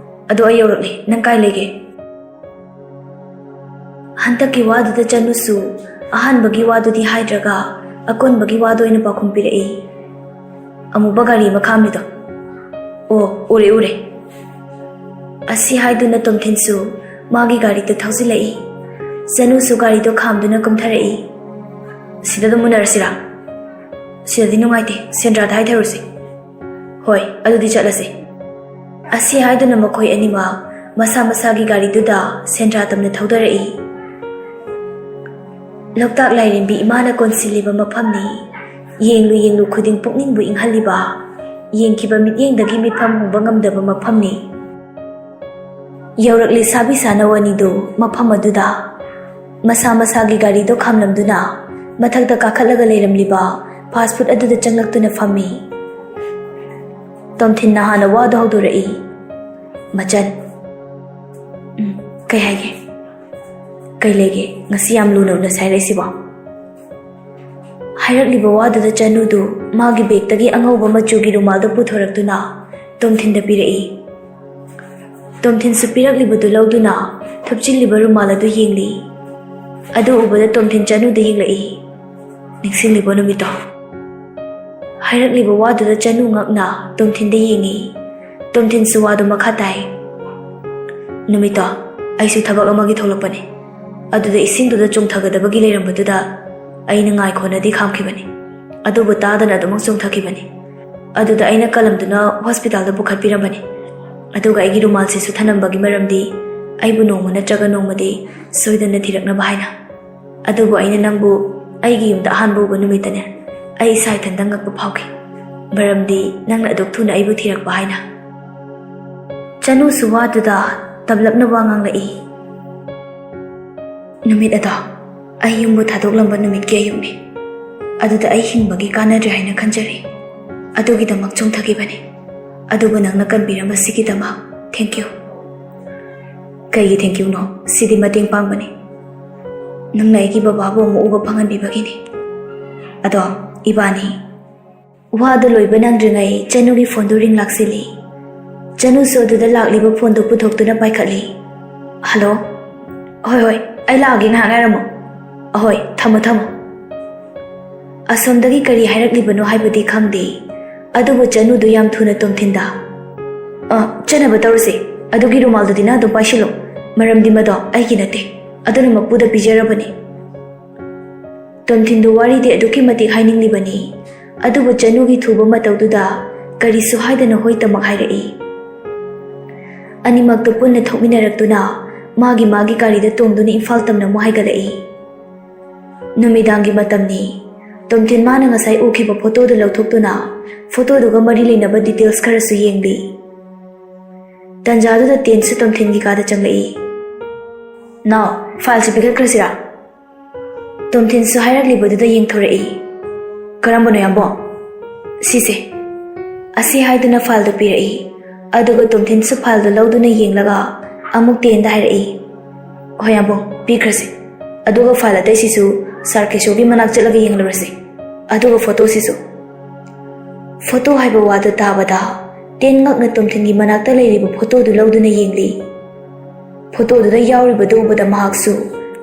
ꯑꯗꯣ ꯑꯩ ꯌꯧꯔꯛꯂꯦ, ꯅꯪ ꯀꯥꯏ ꯂꯩꯒꯦ?" ꯍꯟꯗꯛꯀꯤ ꯋꯥꯗꯨꯗ ꯆꯅꯨꯁꯨ ꯑꯍꯥꯟꯕꯒꯤ ꯋꯥꯗꯨꯗꯤ ꯍꯥꯏꯗ꯭ꯔꯒ ꯑꯀꯣꯟꯕꯒꯤ ꯋꯥꯗꯨ ꯑꯣꯏꯅ ꯄꯥꯎꯈꯨꯝ ꯄꯤꯔꯛꯏ꯫ "ꯑꯃꯨꯕ ꯒꯥꯔꯤ ꯑꯃ ꯈꯥꯝꯂꯤꯗꯣ꯫ ꯑꯣ, ꯎꯔꯦ, ꯎꯔꯦ"꯫ ꯑꯁꯤ ꯍꯥꯏꯗꯨꯅ ꯇꯣꯝꯊꯤꯟꯁꯨ ꯃꯥꯒꯤ ꯒꯥꯔꯤꯗꯨ ꯊꯧꯖꯤꯜꯂꯛꯏ꯫ ꯆꯅꯨꯁꯨ ꯒꯥꯔꯤꯗꯨ ꯈꯥꯝꯗꯨꯅ ꯀꯨꯝꯊꯔꯛꯏ꯫ "ꯁꯤꯗ ꯑꯗꯨꯝ ꯎꯅꯔꯁꯤꯔꯥ? ꯁꯤꯗꯗꯤ ꯅꯨꯡꯉꯥꯏꯇꯦ, ꯁꯦꯟꯗ꯭ꯔꯥꯗ ꯍꯥꯏꯊꯔꯨꯁꯤ"꯫ "ꯍꯣꯏ, ꯑꯗꯨꯗꯤ ꯆꯠꯂꯁꯤ"꯫ ꯑꯁꯤ ꯍꯥꯏꯗꯨꯅ ꯃꯈꯣꯏ ꯑꯅꯤꯃꯛ ꯃꯁꯥ ꯃꯁꯥꯒꯤ ꯒꯥꯔꯤꯗꯨꯗ ꯁꯦꯟꯗ꯭ꯔꯥ ꯇꯝꯅ ꯊꯧꯗꯔꯛꯏ꯫ ꯂꯣꯛꯇꯥꯛ ꯂꯥꯏꯔꯦꯝꯕꯤ ꯏꯃꯥꯅ ꯀꯣꯟꯁꯤꯜꯂꯤꯕ ꯃꯐꯝꯅꯤ꯫ ꯌꯦꯡꯂꯨ ꯌꯦꯡꯂꯨ ꯈꯨꯗꯤꯡ ꯄꯨꯛꯅꯤꯡꯕꯨ ꯏꯪꯍꯜꯂꯤꯕ, ꯌꯦꯡꯈꯤꯕ ꯃꯤꯠꯌꯦꯡꯗꯒꯤ ꯃꯤꯠꯐꯝ ꯍꯣꯡꯕ ꯉꯝꯗꯕ ꯃꯐꯝꯅꯤ꯫ ꯌꯧꯔꯛꯂꯤ ꯁꯥꯕꯤ ꯁꯥꯅꯧ ꯑꯅꯤꯗꯨ ꯃꯐꯝ ꯑꯗꯨꯗ꯫ ꯃꯁꯥ ꯃꯁꯥꯒꯤ ꯒꯥꯔꯤꯗꯨ ꯈꯥꯝꯂꯝꯗꯨꯅ ꯃꯊꯛꯇ ꯀꯥꯈꯠꯂꯒ ꯂꯩꯔꯝꯂꯤꯕ fast food ꯑꯗꯨꯗ ꯆꯪꯂꯛꯇꯨꯅ ꯐꯝꯃꯤ꯫ ꯇꯣꯝꯊꯤꯟꯅ ꯍꯥꯟꯅ ꯋꯥꯗꯨ ꯍꯧꯗꯣꯔꯛꯏ꯫ "ꯃꯆꯟ"꯫ "ꯎꯝ, ꯀꯩ ꯍꯥꯏꯒꯦ? ꯀꯩ ꯂꯩꯒꯦ? ꯉꯁꯤ ꯌꯥꯝ ꯂꯨꯅ ꯎꯅꯁꯦ ꯍꯥꯏꯔꯛꯏꯁꯤꯕꯣ?" ꯍꯥꯏꯔꯛꯂꯤꯕ ꯋꯥꯗꯨꯗ ꯆꯅꯨꯗꯨ ꯃꯥꯒꯤ bagꯇꯒꯤ ꯑꯉꯧꯕ ꯃꯆꯨꯒꯤ ꯔꯨꯃꯥꯜꯗꯨ ꯄꯨꯊꯣꯔꯛꯇꯨꯅ ꯇꯣꯝꯊꯤꯟꯗ ꯄꯤꯔꯛꯏ꯫ ꯇꯣꯝꯊꯤꯟꯁꯨ ꯄꯤꯔꯛꯂꯤꯕꯗꯨ ꯂꯧꯗꯨꯅ ꯊꯨꯞꯆꯤꯜꯂꯤꯕ ꯔꯨꯃꯥꯜ ꯑꯗꯨ ꯌꯦꯡꯂꯤ꯫ ꯑꯗꯨ ꯎꯕꯗ ꯇꯣꯝꯊꯤꯟ ꯆꯅꯨꯗ ꯌꯦꯡꯂꯛꯏ꯫ "ꯅꯤꯡꯁꯤꯡꯂꯤꯕꯣ ꯅꯨꯃꯤꯠꯇꯣ?" ꯍꯥꯏꯔꯛꯂꯤꯕ ꯋꯥꯗꯨꯗ ꯆꯅꯨ ꯉꯛꯅ ꯇꯣꯝꯊꯤꯟꯗ ꯌꯦꯡꯉꯤ꯫ ꯇꯣꯝꯊꯤꯟꯁꯨ ꯋꯥꯗꯨ ꯃꯈꯥ ꯇꯥꯏ꯫ "ꯅꯨꯃꯤꯠꯇꯣ ꯑꯩꯁꯨ ꯊꯕꯛ ꯑꯃꯒꯤ ꯊꯣꯛꯂꯛꯄꯅꯤ꯫ ꯑꯗꯨꯗ ꯏꯁꯤꯡꯗꯨꯗ ꯆꯣꯡꯊꯒꯗꯕꯒꯤ ꯂꯩꯔꯝꯕꯗꯨꯗ ꯑꯩꯅ ꯉꯥꯏꯈꯣꯅꯗꯤ ꯈꯥꯝꯈꯤꯕꯅꯤ꯫ ꯑꯗꯨꯕꯨ ꯇꯥꯗꯅ ꯑꯗꯨꯃꯛ ꯆꯣꯡꯊꯈꯤꯕꯅꯤ꯫ ꯑꯗꯨꯗ ꯑꯩꯅ ꯀꯜꯂꯝꯗꯨꯅ hospitalꯗ ꯄꯨꯈꯠꯄꯤꯔꯝꯕꯅꯤ꯫ ꯑꯗꯨꯒ ꯑꯩꯒꯤ ꯔꯨꯃꯥꯜꯁꯤꯁꯨ ꯊꯅꯝꯕꯒꯤ ꯃꯔꯝꯗꯤ ꯑꯩꯕꯨ ꯅꯣꯡꯃ ꯅꯠꯇ꯭ꯔꯒ ꯅꯣꯡꯃꯗꯤ ꯁꯣꯏꯗꯅ ꯊꯤꯔꯛꯅꯕ ꯍꯥꯏꯅ꯫ ꯑꯗꯨꯕꯨ ꯑꯩꯅ ꯅꯪꯕꯨ ꯑꯩꯒꯤ ꯌꯨꯝꯗ ꯑꯍꯥꯟꯕ ꯎꯕ ꯅꯨꯃꯤꯠꯇꯅꯦ ꯑꯩ ꯏꯁꯥ ꯏꯊꯟꯇ ꯉꯛꯄ ꯐꯥꯎꯈꯤ, ꯃꯔꯝꯗꯤ ꯅꯪꯅ ꯑꯗꯨꯛ ꯊꯨꯅ ꯑꯩꯕꯨ ꯊꯤꯔꯛꯄ ꯍꯥꯏꯅ꯫ ꯆꯅꯨꯁꯨ ꯋꯥꯗꯨꯗ ꯇꯞꯂꯞꯅ ꯋꯥ ꯉꯥꯡꯂꯛꯏ꯫ ꯅꯨꯃꯤꯠ ꯑꯗꯣ ꯑꯩ ꯌꯨꯝꯕꯨ ꯊꯥꯗꯣꯛꯂꯝꯕ ꯅꯨꯃꯤꯠꯀꯤ ꯑꯌꯨꯛꯅꯤ꯫ ꯑꯗꯨꯗ ꯑꯩ ꯍꯤꯡꯕꯒꯤ ꯀꯥꯟꯅꯗ꯭ꯔꯦ ꯍꯥꯏꯅ ꯈꯟꯖꯔꯦ꯫ ꯑꯗꯨꯒꯤꯗꯃꯛ ꯆꯨꯝꯊꯈꯤꯕꯅꯤ꯫ ꯑꯗꯨꯕꯨ ꯅꯪꯅ ꯀꯟꯕꯤꯔꯝꯕꯁꯤꯒꯤꯗꯃꯛ thank you꯫ ꯀꯩꯒꯤ thank youꯅꯣ? ꯁꯤꯗꯤ ꯃꯇꯦꯡ ꯄꯥꯡꯕꯅꯤ꯫ ꯅꯪꯅ ꯑꯩꯒꯤ ꯕꯕꯥꯕꯨ ꯑꯃꯨꯛ ꯎꯕ ꯐꯪꯍꯟꯕꯤꯕꯒꯤꯅꯤ꯫ ꯑꯗꯣ ꯏꯕꯥꯅꯤ꯫ ꯋꯥꯗꯨ ꯂꯣꯏꯕ ꯅꯪꯗ꯭ꯔꯤꯉꯩ ꯆꯅꯨꯒꯤ ꯐꯣꯟꯗꯨ ꯔꯤꯡ ꯂꯥꯛꯁꯤꯜꯂꯤ꯫ ꯆꯅꯨꯁꯨ ꯑꯗꯨꯗ ꯂꯥꯛꯂꯤꯕ ꯐꯣꯟꯗꯨ ꯄꯨꯊꯣꯛꯇꯨꯅ ꯄꯥꯏꯈꯠꯂꯤ꯫ ꯍꯜꯂꯣ꯫ ꯍꯣꯏ, ꯍꯣꯏ, ꯑꯩ ꯂꯥꯛꯑꯒꯦ, ꯉꯥꯏꯍꯥꯛ ꯉꯥꯏꯔꯝꯃꯣ꯫ ꯑꯍꯣꯏ, ꯊꯝꯃꯣ, ꯊꯝꯃꯣ꯫ ꯑꯁꯣꯝꯗꯒꯤ ꯀꯔꯤ ꯍꯥꯏꯔꯛꯂꯤꯕꯅꯣ ꯍꯥꯏꯕꯗꯤ ꯈꯪꯗꯦ, ꯑꯗꯨꯕꯨ ꯆꯅꯨꯗꯨ ꯌꯥꯝ ꯊꯨꯅ ꯇꯣꯝꯊꯤꯟꯗ, "ꯑ, ꯆꯠꯅꯕ ꯇꯧꯔꯁꯦ꯫ ꯑꯗꯨꯒꯤ ꯔꯨꯃꯥꯜꯗꯨꯗꯤ ꯅꯪ ꯑꯗꯨꯝ ꯄꯥꯏꯁꯤꯜꯂꯣ, ꯃꯔꯝꯗꯤ ꯃꯗꯣ ꯑꯩꯒꯤ ꯅꯠꯇꯦ, ꯑꯗꯨꯅ ꯃꯄꯨꯗ ꯄꯤꯖꯔꯕꯅꯤ꯫" ꯇꯣꯝꯊꯤꯟꯗꯨ ꯋꯥꯔꯤꯗꯤ ꯑꯗꯨꯛꯀꯤ ꯃꯇꯤꯛ ꯍꯥꯏꯅꯤꯡꯂꯤꯕꯅꯤ, ꯑꯗꯨꯕꯨ ꯆꯅꯨꯒꯤ ꯊꯨꯕ ꯃꯇꯧꯗꯨꯗ ꯀꯔꯤꯁꯨ ꯍꯥꯏꯗꯅ ꯍꯣꯏ ꯇꯃꯛ ꯍꯥꯏꯔꯛꯏ꯫ ꯑꯅꯤꯃꯛꯇꯨ ꯄꯨꯟꯅ ꯊꯣꯛꯃꯤꯟꯅꯔꯛꯇꯨꯅ ꯃꯥꯒꯤ ꯃꯥꯒꯤ ꯒꯥꯔꯤꯗ ꯇꯣꯡꯗꯨꯅ ꯏꯝꯐꯥꯜ ꯇꯝꯅ ꯑꯃꯨꯛ ꯍꯥꯏꯒꯠꯂꯛꯏ꯫ ꯅꯨꯃꯤꯗꯥꯡꯒꯤ ꯃꯇꯝꯅꯤ꯫ ꯇꯣꯝꯊꯤꯟ ꯃꯥꯅ ꯉꯁꯥꯏ ꯎꯈꯤꯕ ꯐꯣꯇꯣꯗꯨ ꯂꯧꯊꯣꯛꯇꯨꯅ ꯐꯣꯇꯣꯗꯨꯒ ꯃꯔꯤ ꯂꯩꯅꯕ details ꯈꯔꯁꯨ ꯌꯦꯡꯂꯤ꯫ ꯇꯟꯖꯥꯗꯨꯗ ꯇꯦꯟꯁꯨ ꯇꯣꯝꯊꯤꯟꯒꯤ ꯀꯥꯗ ꯆꯪꯂꯛꯏ꯫ "ꯅꯥꯎ, fileꯁꯤ ꯄꯤꯈꯠꯈ꯭ꯔꯁꯤꯔꯥ?" ꯇꯣꯝꯊꯤꯟꯁꯨ ꯍꯥꯏꯔꯛꯂꯤꯕꯗꯨꯗ ꯌꯦꯡꯊꯣꯔꯛꯏ꯫ "ꯀꯔꯝꯕꯅꯣ, ꯌꯥꯝꯕꯣ?" "ꯁꯤꯁꯦ꯫" ꯑꯁꯤ ꯍꯥꯏꯗꯨꯅ fileꯗꯨ ꯄꯤꯔꯛꯏ꯫ ꯑꯗꯨꯒ ꯇꯣꯝꯊꯤꯟꯁꯨ fileꯗꯨ ꯂꯧꯗꯨꯅ ꯌꯦꯡꯂꯒ ꯑꯃꯨꯛ ꯇꯦꯟꯗ ꯍꯥꯏꯔꯛꯏ, "ꯍꯣꯏ ꯌꯥꯝꯕꯣ, ꯄꯤꯈ꯭ꯔꯁꯤ꯫ ꯑꯗꯨꯒ file ꯑꯇꯩꯁꯤꯁꯨ ꯁꯥꯔ ꯀꯦꯁꯣꯒꯤ ꯃꯅꯥꯛ ꯆꯠꯂꯒ ꯌꯦꯡꯂꯨꯔꯁꯤ꯫ ꯑꯗꯨꯒ ꯐꯣꯇꯣꯁꯤꯁꯨ꯫" ꯐꯣꯇꯣ ꯍꯥꯏꯕ ꯋꯥꯗꯨ ꯇꯥꯕꯗ ꯇꯦꯟ ꯉꯛꯅ ꯇꯣꯝꯊꯤꯟꯒꯤ ꯃꯅꯥꯛꯇ ꯂꯩꯔꯤꯕ ꯐꯣꯇꯣꯗꯨ ꯂꯧꯗꯨꯅ ꯌꯦꯡꯂꯤ꯫ ꯐꯣꯇꯣꯗꯨꯗ ꯌꯥꯎꯔꯤꯕꯗꯨ ꯎꯕꯗ ꯃꯍꯥꯛꯁꯨ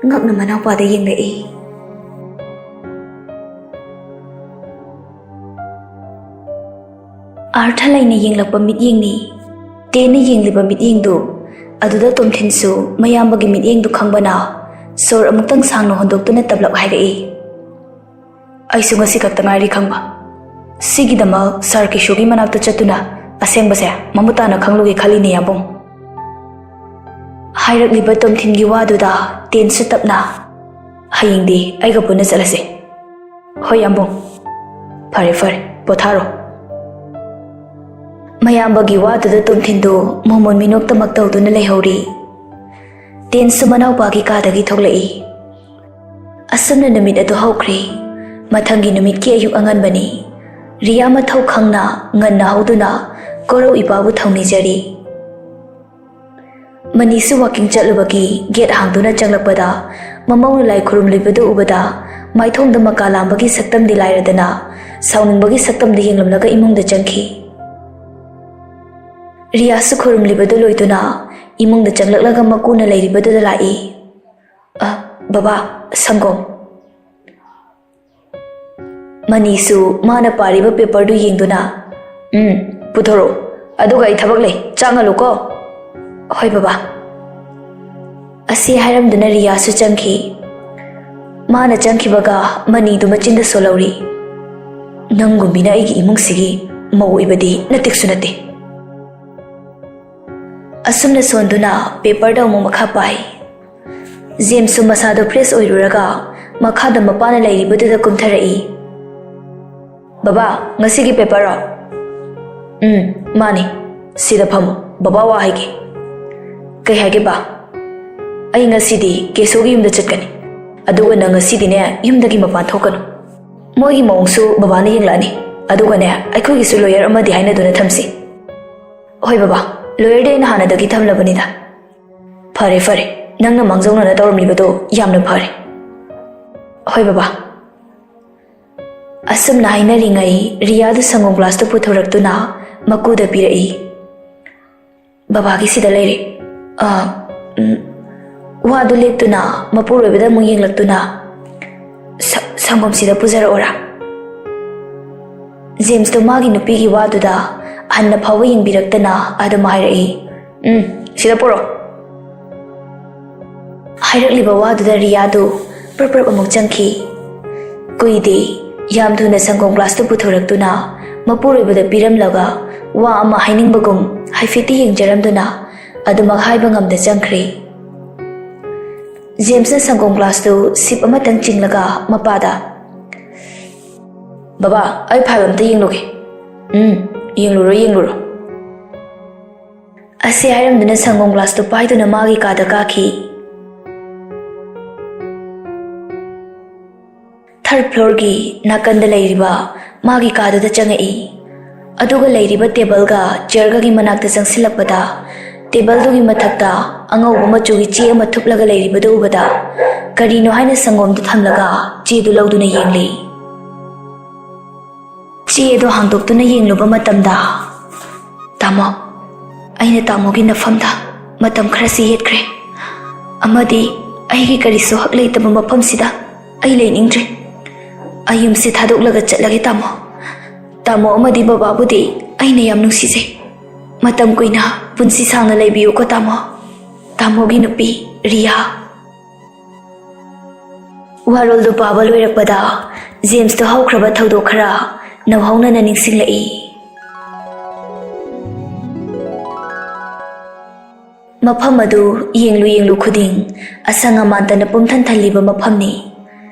ꯉꯛꯅ ꯃꯅꯥꯎꯄꯥꯗ ꯌꯦꯡꯂꯛꯏ꯫ ꯑꯥꯔꯊ ꯂꯩꯅ ꯌꯦꯡꯂꯛꯄ ꯃꯤꯠꯌꯦꯡꯅꯤ꯫ ꯇꯦꯟꯅ ꯌꯦꯡꯂꯤꯕ ꯃꯤꯠꯌꯦꯡꯗꯨ ꯑꯗꯨꯗ ꯇꯣꯝꯊꯤꯟꯁꯨ ꯃꯌꯥꯝꯕꯒꯤ ꯃꯤꯠꯌꯦꯡꯗꯨ ꯈꯪꯕꯅ ꯁꯣꯔ ꯑꯃꯨꯛꯇꯪ ꯁꯥꯡꯅ ꯍꯣꯟꯗꯣꯛꯇꯨꯅ ꯇꯞꯂꯞ ꯍꯥꯏꯔꯛꯏ, "ꯑꯩꯁꯨ ꯉꯁꯤ ꯈꯛꯇ ꯉꯥꯏꯔꯤ ꯈꯪꯕ꯫ ꯁꯤꯒꯤꯗꯃꯛ ꯁꯥꯔ ꯀꯤꯁꯣꯒꯤ ꯃꯅꯥꯛꯇ ꯆꯠꯇꯨꯅ ꯑꯁꯦꯡꯕꯁꯦ ꯃꯃꯨꯠ ꯇꯥꯅ ꯈꯪꯂꯨꯒꯦ ꯈꯜꯂꯤꯅꯦ, ꯌꯥꯝꯕꯨꯡ꯫ ꯍꯥꯏꯔꯛꯂꯤꯕ ꯇꯣꯝꯊꯤꯟꯒꯤ ꯋꯥꯗꯨꯗ ꯇꯦꯟꯁꯨ ꯇꯞꯅ, "ꯍꯌꯦꯡꯗꯤ ꯑꯩꯒ ꯄꯨꯟꯅ ꯆꯠꯂꯁꯦ꯫" "ꯍꯣꯏ, ꯌꯥꯝꯕꯨꯡ꯫ ꯐꯔꯦ, ꯐꯔꯦ, ꯄꯣꯊꯥꯔꯣ꯫" ꯃꯌꯥꯝꯕꯒꯤ ꯋꯥꯗꯨꯗ ꯇꯣꯝꯊꯤꯟꯗꯨ ꯃꯣꯃꯣꯟ ꯃꯤꯅꯣꯛꯇꯃꯛ ꯇꯧꯗꯨꯅ ꯂꯩꯍꯧꯔꯤ꯫ ꯇꯦꯟꯁꯨ ꯃꯅꯥꯎꯄꯥꯒꯤ ꯀꯥꯗꯒꯤ ꯊꯣꯛꯂꯛꯏ꯫ ꯑꯁꯨꯝꯅ ꯅꯨꯃꯤꯠ ꯑꯗꯨ ꯍꯧꯈ꯭ꯔꯦ꯫ ꯃꯊꯪꯒꯤ ꯅꯨꯃꯤꯠꯀꯤ ꯑꯌꯨꯛ ꯑꯉꯟꯕꯅꯤ꯫ ꯔꯤꯌꯥ ꯃꯊꯧ ꯈꯪꯅ ꯉꯟꯅ ꯍꯧꯗꯨꯅ ꯀꯣꯔꯧ ꯏꯄꯥꯕꯨ ꯊꯧꯅꯤꯖꯔꯤ꯫ ꯃꯅꯤꯁꯨ ꯋꯥꯀꯤꯡ ꯆꯠꯂꯨꯕꯒꯤ ꯒꯦꯠ ꯍꯥꯡꯗꯨꯅ ꯆꯪꯂꯛꯄꯗ, ꯃꯃꯧꯅ ꯂꯥꯏ ꯈꯨꯔꯨꯝꯂꯤꯕꯗꯨ ꯎꯕꯗ, ꯃꯥꯏꯊꯣꯡꯗ ꯃꯀꯥ ꯂꯥꯝꯕꯒꯤ ꯁꯛꯇꯝꯗꯤ ꯂꯥꯏꯔꯗꯅ, ꯁꯥꯎꯅꯤꯡꯕꯒꯤ ꯁꯛꯇꯝꯗ ꯌꯦꯡꯂꯝꯂꯒ ꯏꯃꯨꯡꯗ ꯆꯪꯈꯤ꯫ ꯔꯤꯌꯥꯁꯨ ꯈꯨꯔꯨꯝꯂꯤꯕꯗꯨ ꯂꯣꯏꯗꯨꯅ ꯏꯃꯨꯡꯗ ꯆꯪꯂꯛꯂꯒ ꯃꯀꯨꯅ ꯂꯩꯔꯤꯕꯗꯨꯗ ꯂꯥꯛꯏ꯫ "ꯑ, ꯕꯕꯥ, ꯁꯪꯒꯣꯝ꯫" ꯃꯅꯤꯁꯨ ꯃꯥꯅ ꯄꯥꯔꯤꯕ ꯄꯦꯄꯔꯗꯨ ꯌꯦꯡꯗꯨꯅ, "ꯎꯝ, ꯄꯨꯊꯣꯔꯛꯑꯣ꯫ ꯑꯗꯨꯒ ꯑꯩ ꯊꯕꯛ ꯂꯩ, ꯆꯥꯛ ꯉꯜꯂꯨꯀꯣ꯫" "ꯍꯣꯏ, ꯕꯕꯥ꯫" ꯑꯁꯤ ꯍꯥꯏꯔꯝꯗꯨꯅ ꯔꯤꯌꯥꯁꯨ ꯆꯪꯈꯤ꯫ ꯃꯥꯅ ꯆꯪꯈꯤꯕꯒ ꯃꯅꯤꯗꯨ ꯃꯆꯤꯟꯗ ꯁꯣꯜꯍꯧꯔꯤ꯫ "ꯅꯪꯒꯨꯝꯕꯤꯅ ꯑꯩꯒꯤ ꯏꯃꯨꯡꯁꯤꯒꯤ ꯃꯧ ꯑꯣꯏꯕꯗꯤ ꯅꯠꯇꯦꯛꯁꯨ ꯅꯠꯇꯦ꯫" ꯑꯁꯨꯝꯅ ꯁꯣꯟꯗꯨꯅ ꯄꯦꯄꯔꯗ ꯑꯃꯨꯛ ꯃꯈꯥ ꯄꯥꯏ꯫ ꯖꯦꯝꯁꯁꯨ ꯃꯁꯥꯗꯣ ꯐ꯭ꯔꯦꯁ ꯑꯣꯏꯔꯨꯔꯒ ꯃꯈꯥꯗ ꯃꯄꯥꯅ ꯂꯩꯔꯤꯕꯗꯨꯗ ꯀꯨꯝꯊꯔꯛꯏ꯫ "ꯕꯕꯥ, ꯉꯁꯤꯒꯤ ꯄꯦꯄꯔꯔꯣ?" "ꯎꯝ, ꯃꯥꯅꯤ꯫ ꯁꯤꯗ ꯐꯝꯃꯨ, ꯕꯕꯥ ꯋꯥ ꯍꯥꯏꯒꯦ꯫" "ꯀꯩ ꯍꯥꯏꯒꯦ, ꯕꯥ?" "ꯑꯩ ꯉꯁꯤꯗꯤ ꯀꯦꯁꯣꯒꯤ ꯌꯨꯝꯗ ꯆꯠꯀꯅꯤ꯫ ꯑꯗꯨꯒ ꯅꯪ ꯉꯁꯤꯗꯤꯅꯦ, ꯌꯨꯝꯗꯒꯤ ꯃꯄꯥꯟ ꯊꯣꯛꯀꯅꯨ꯫ ꯃꯣꯏꯒꯤ ꯃꯑꯣꯡꯁꯨ ꯕꯕꯥꯅ ꯌꯦꯡꯂꯛꯑꯅꯤ꯫ ꯑꯗꯨꯒꯅꯦ, ꯑꯩꯈꯣꯏꯒꯤꯁꯨ ꯂꯣꯌꯔ ꯑꯃꯗꯤ ꯍꯥꯏꯅꯗꯨꯅ ꯊꯝꯁꯤ꯫" "ꯍꯣꯏ, ꯕꯕꯥ꯫ ꯂꯣꯌꯔꯗꯤ ꯑꯩꯅ ꯍꯥꯟꯅꯗꯒꯤ ꯊꯝꯂꯕꯅꯤꯗ꯫" "ꯐꯔꯦ, ꯐꯔꯦ꯫ ꯅꯪꯅ ꯃꯥꯡꯖꯧꯅꯅ ꯇꯧꯔꯝꯂꯤꯕꯗꯣ ꯌꯥꯝꯅ ꯐꯔꯦ꯫" "ꯍꯣꯏ, ꯕꯕꯥ꯫" ꯑꯁꯨꯝꯅ ꯍꯥꯏꯅꯔꯤꯉꯩ, ꯔꯤꯌꯥꯗꯨ ꯁꯪꯒꯣꯝ ꯒ꯭ꯂꯥꯁꯇꯨ ꯄꯨꯊꯣꯔꯛꯇꯨꯅ ꯃꯀꯨꯗ ꯄꯤꯔꯛꯏ꯫ "ꯕꯕꯥꯒꯤ ꯁꯤꯗ ꯂꯩꯔꯦ꯫" "ꯑ, ꯎꯝ꯫" ꯋꯥꯗꯨ ꯂꯦꯞꯇꯨꯅ ꯃꯄꯨꯔꯣꯏꯕꯗ ꯑꯃꯨꯛ ꯌꯦꯡꯂꯛꯇꯨꯅ, "ꯁ-, ꯁꯪꯒꯣꯝꯁꯤꯗ ꯄꯨꯖꯔꯛꯑꯣꯔꯥ?" ꯖꯦꯝꯁꯇꯣ ꯃꯥꯒꯤ ꯅꯨꯄꯤꯒꯤ ꯋꯥꯗꯨꯗ ꯍꯟꯅ ꯐꯥꯎꯕ ꯌꯦꯡꯕꯤꯔꯛꯇꯅ ꯑꯗꯨꯝ ꯍꯥꯏꯔꯛꯏ, "ꯎꯝ, ꯁꯤꯗ ꯄꯨꯔꯛꯑꯣ꯫" ꯍꯥꯏꯔꯛꯂꯤꯕ ꯋꯥꯗꯨꯗ ꯔꯤꯌꯥꯗꯨ ꯄ꯭ꯔꯞ ꯄ꯭ꯔꯞ ꯑꯃꯨꯛ ꯆꯪꯈꯤ꯫ ꯀꯨꯏꯗꯦ, ꯌꯥꯝ ꯊꯨꯅ ꯁꯪꯒꯣꯝ ꯒ꯭ꯂꯥꯁꯇꯨ ꯄꯨꯊꯣꯔꯛꯇꯨꯅ ꯃꯄꯨꯔꯣꯏꯕꯗ ꯄꯤꯔꯝꯂꯒ ꯋꯥ ꯑꯃ ꯍꯥꯏꯅꯤꯡꯕꯒꯨꯝ ꯍꯥꯏꯐꯦꯠꯇꯤ ꯌꯦꯡꯖꯔꯝꯗꯨꯅ ꯑꯗꯨꯃꯛ ꯍꯥꯏꯕ ꯉꯝꯗ ꯆꯪꯈ꯭ꯔꯦ꯫ ꯖꯦꯝꯁꯅ ꯁꯪꯒꯣꯝ ꯒ꯭ꯂꯥꯁꯇꯨ ꯁꯤꯞ ꯑꯃꯇꯪ ꯆꯤꯡꯂꯒ ꯃꯄꯥꯗ, "ꯕꯕꯥ, ꯑꯩ ꯐꯥꯏꯜ ꯑꯝꯇ ꯌꯦꯡꯂꯨꯒꯦ꯫" "ꯎꯝ, ꯌꯦꯡꯂꯨꯔꯣ, ꯌꯦꯡꯂꯨꯔꯣ꯫" ꯑꯁꯤ ꯍꯥꯏꯔꯝꯗꯨꯅ ꯁꯪꯒꯣꯝ ꯒ꯭ꯂꯥꯁꯇꯨ ꯄꯥꯏꯗꯨꯅ ꯃꯥꯒꯤ ꯀꯥꯗ ꯀꯥꯈꯤ꯫ ꯊꯥꯔꯗ ꯐ꯭ꯂꯣꯔꯒꯤ ꯅꯥꯀꯟꯗ ꯂꯩꯔꯤꯕ ꯃꯥꯒꯤ ꯀꯥꯗꯨꯗ ꯆꯪꯉꯛꯏ꯫ ꯑꯗꯨꯒ ꯂꯩꯔꯤꯕ ꯇꯦꯕꯜꯒ ꯆꯤꯌꯔꯒꯒꯤ ꯃꯅꯥꯛꯇ ꯆꯪꯁꯤꯜꯂꯛꯄꯗ, ꯇꯦꯕꯜꯗꯨꯒꯤ ꯃꯊꯛꯇ ꯑꯉꯧꯕ ꯃꯆꯨꯒꯤ ꯆꯦ ꯑꯃ ꯊꯨꯞꯂꯒ ꯂꯩꯔꯤꯕꯗꯨ ꯎꯕꯗ, ꯀꯔꯤꯅꯣ ꯍꯥꯏꯅ ꯁꯪꯒꯣꯝꯗꯨ ꯊꯝꯂꯒ ꯆꯦꯗꯨ ꯂꯧꯗꯨꯅ ꯌꯦꯡꯂꯤ꯫ ꯆꯦ ꯑꯗꯨ ꯍꯥꯡꯗꯣꯛꯇꯨꯅ ꯌꯦꯡꯂꯨꯕ ꯃꯇꯝꯗ, "ꯇꯥꯃꯣ, ꯑꯩꯅ ꯇꯥꯃꯣꯒꯤ ꯅꯐꯝꯗ ꯃꯇꯝ ꯈꯔꯁꯤ ꯌꯦꯠꯈ꯭ꯔꯦ, ꯑꯃꯗꯤ ꯑꯩꯒꯤ ꯀꯔꯤꯁꯨ ꯍꯛ ꯂꯩꯇꯕ ꯃꯐꯝꯁꯤꯗ ꯑꯩ ꯂꯩꯅꯤꯡꯗ꯭ꯔꯦ꯫ ꯑꯩ ꯌꯨꯝꯁꯤ ꯊꯥꯗꯣꯛꯂꯒ ꯆꯠꯂꯒꯦ, ꯇꯥꯃꯣ꯫ ꯇꯥꯃꯣ ꯑꯃꯗꯤ ꯕꯕꯥꯕꯨꯗꯤ ꯑꯩꯅ ꯌꯥꯝ ꯅꯨꯡꯁꯤꯖꯩ꯫ ꯃꯇꯝ ꯀꯨꯏꯅ ꯄꯨꯟꯁꯤ ꯁꯥꯡꯅ ꯂꯩꯕꯤꯌꯨꯀꯣ, ꯇꯥꯃꯣ꯫ ꯇꯥꯃꯣꯒꯤ ꯅꯨꯄꯤ, ꯔꯤꯌꯥ꯫" ꯋꯥꯔꯣꯜꯗꯨ ꯄꯥꯕ ꯂꯣꯏꯔꯛꯄꯗ ꯖꯦꯝꯁꯇ ꯍꯧꯈ꯭ꯔꯕ ꯊꯧꯗꯣꯛ ꯈꯔ ꯅꯧꯍꯧꯅꯅ ꯅꯤꯡꯁꯤꯡꯂꯛꯏ꯫ ꯃꯐꯝ ꯑꯗꯨ ꯌꯦꯡꯂꯨ ꯌꯦꯡꯂꯨ ꯈꯨꯗꯤꯡ ꯑꯁꯪ ꯑꯃꯥꯟꯇꯅ ꯄꯨꯝꯊꯟ ꯊꯜꯂꯤꯕ ꯃꯐꯝꯅꯤ꯫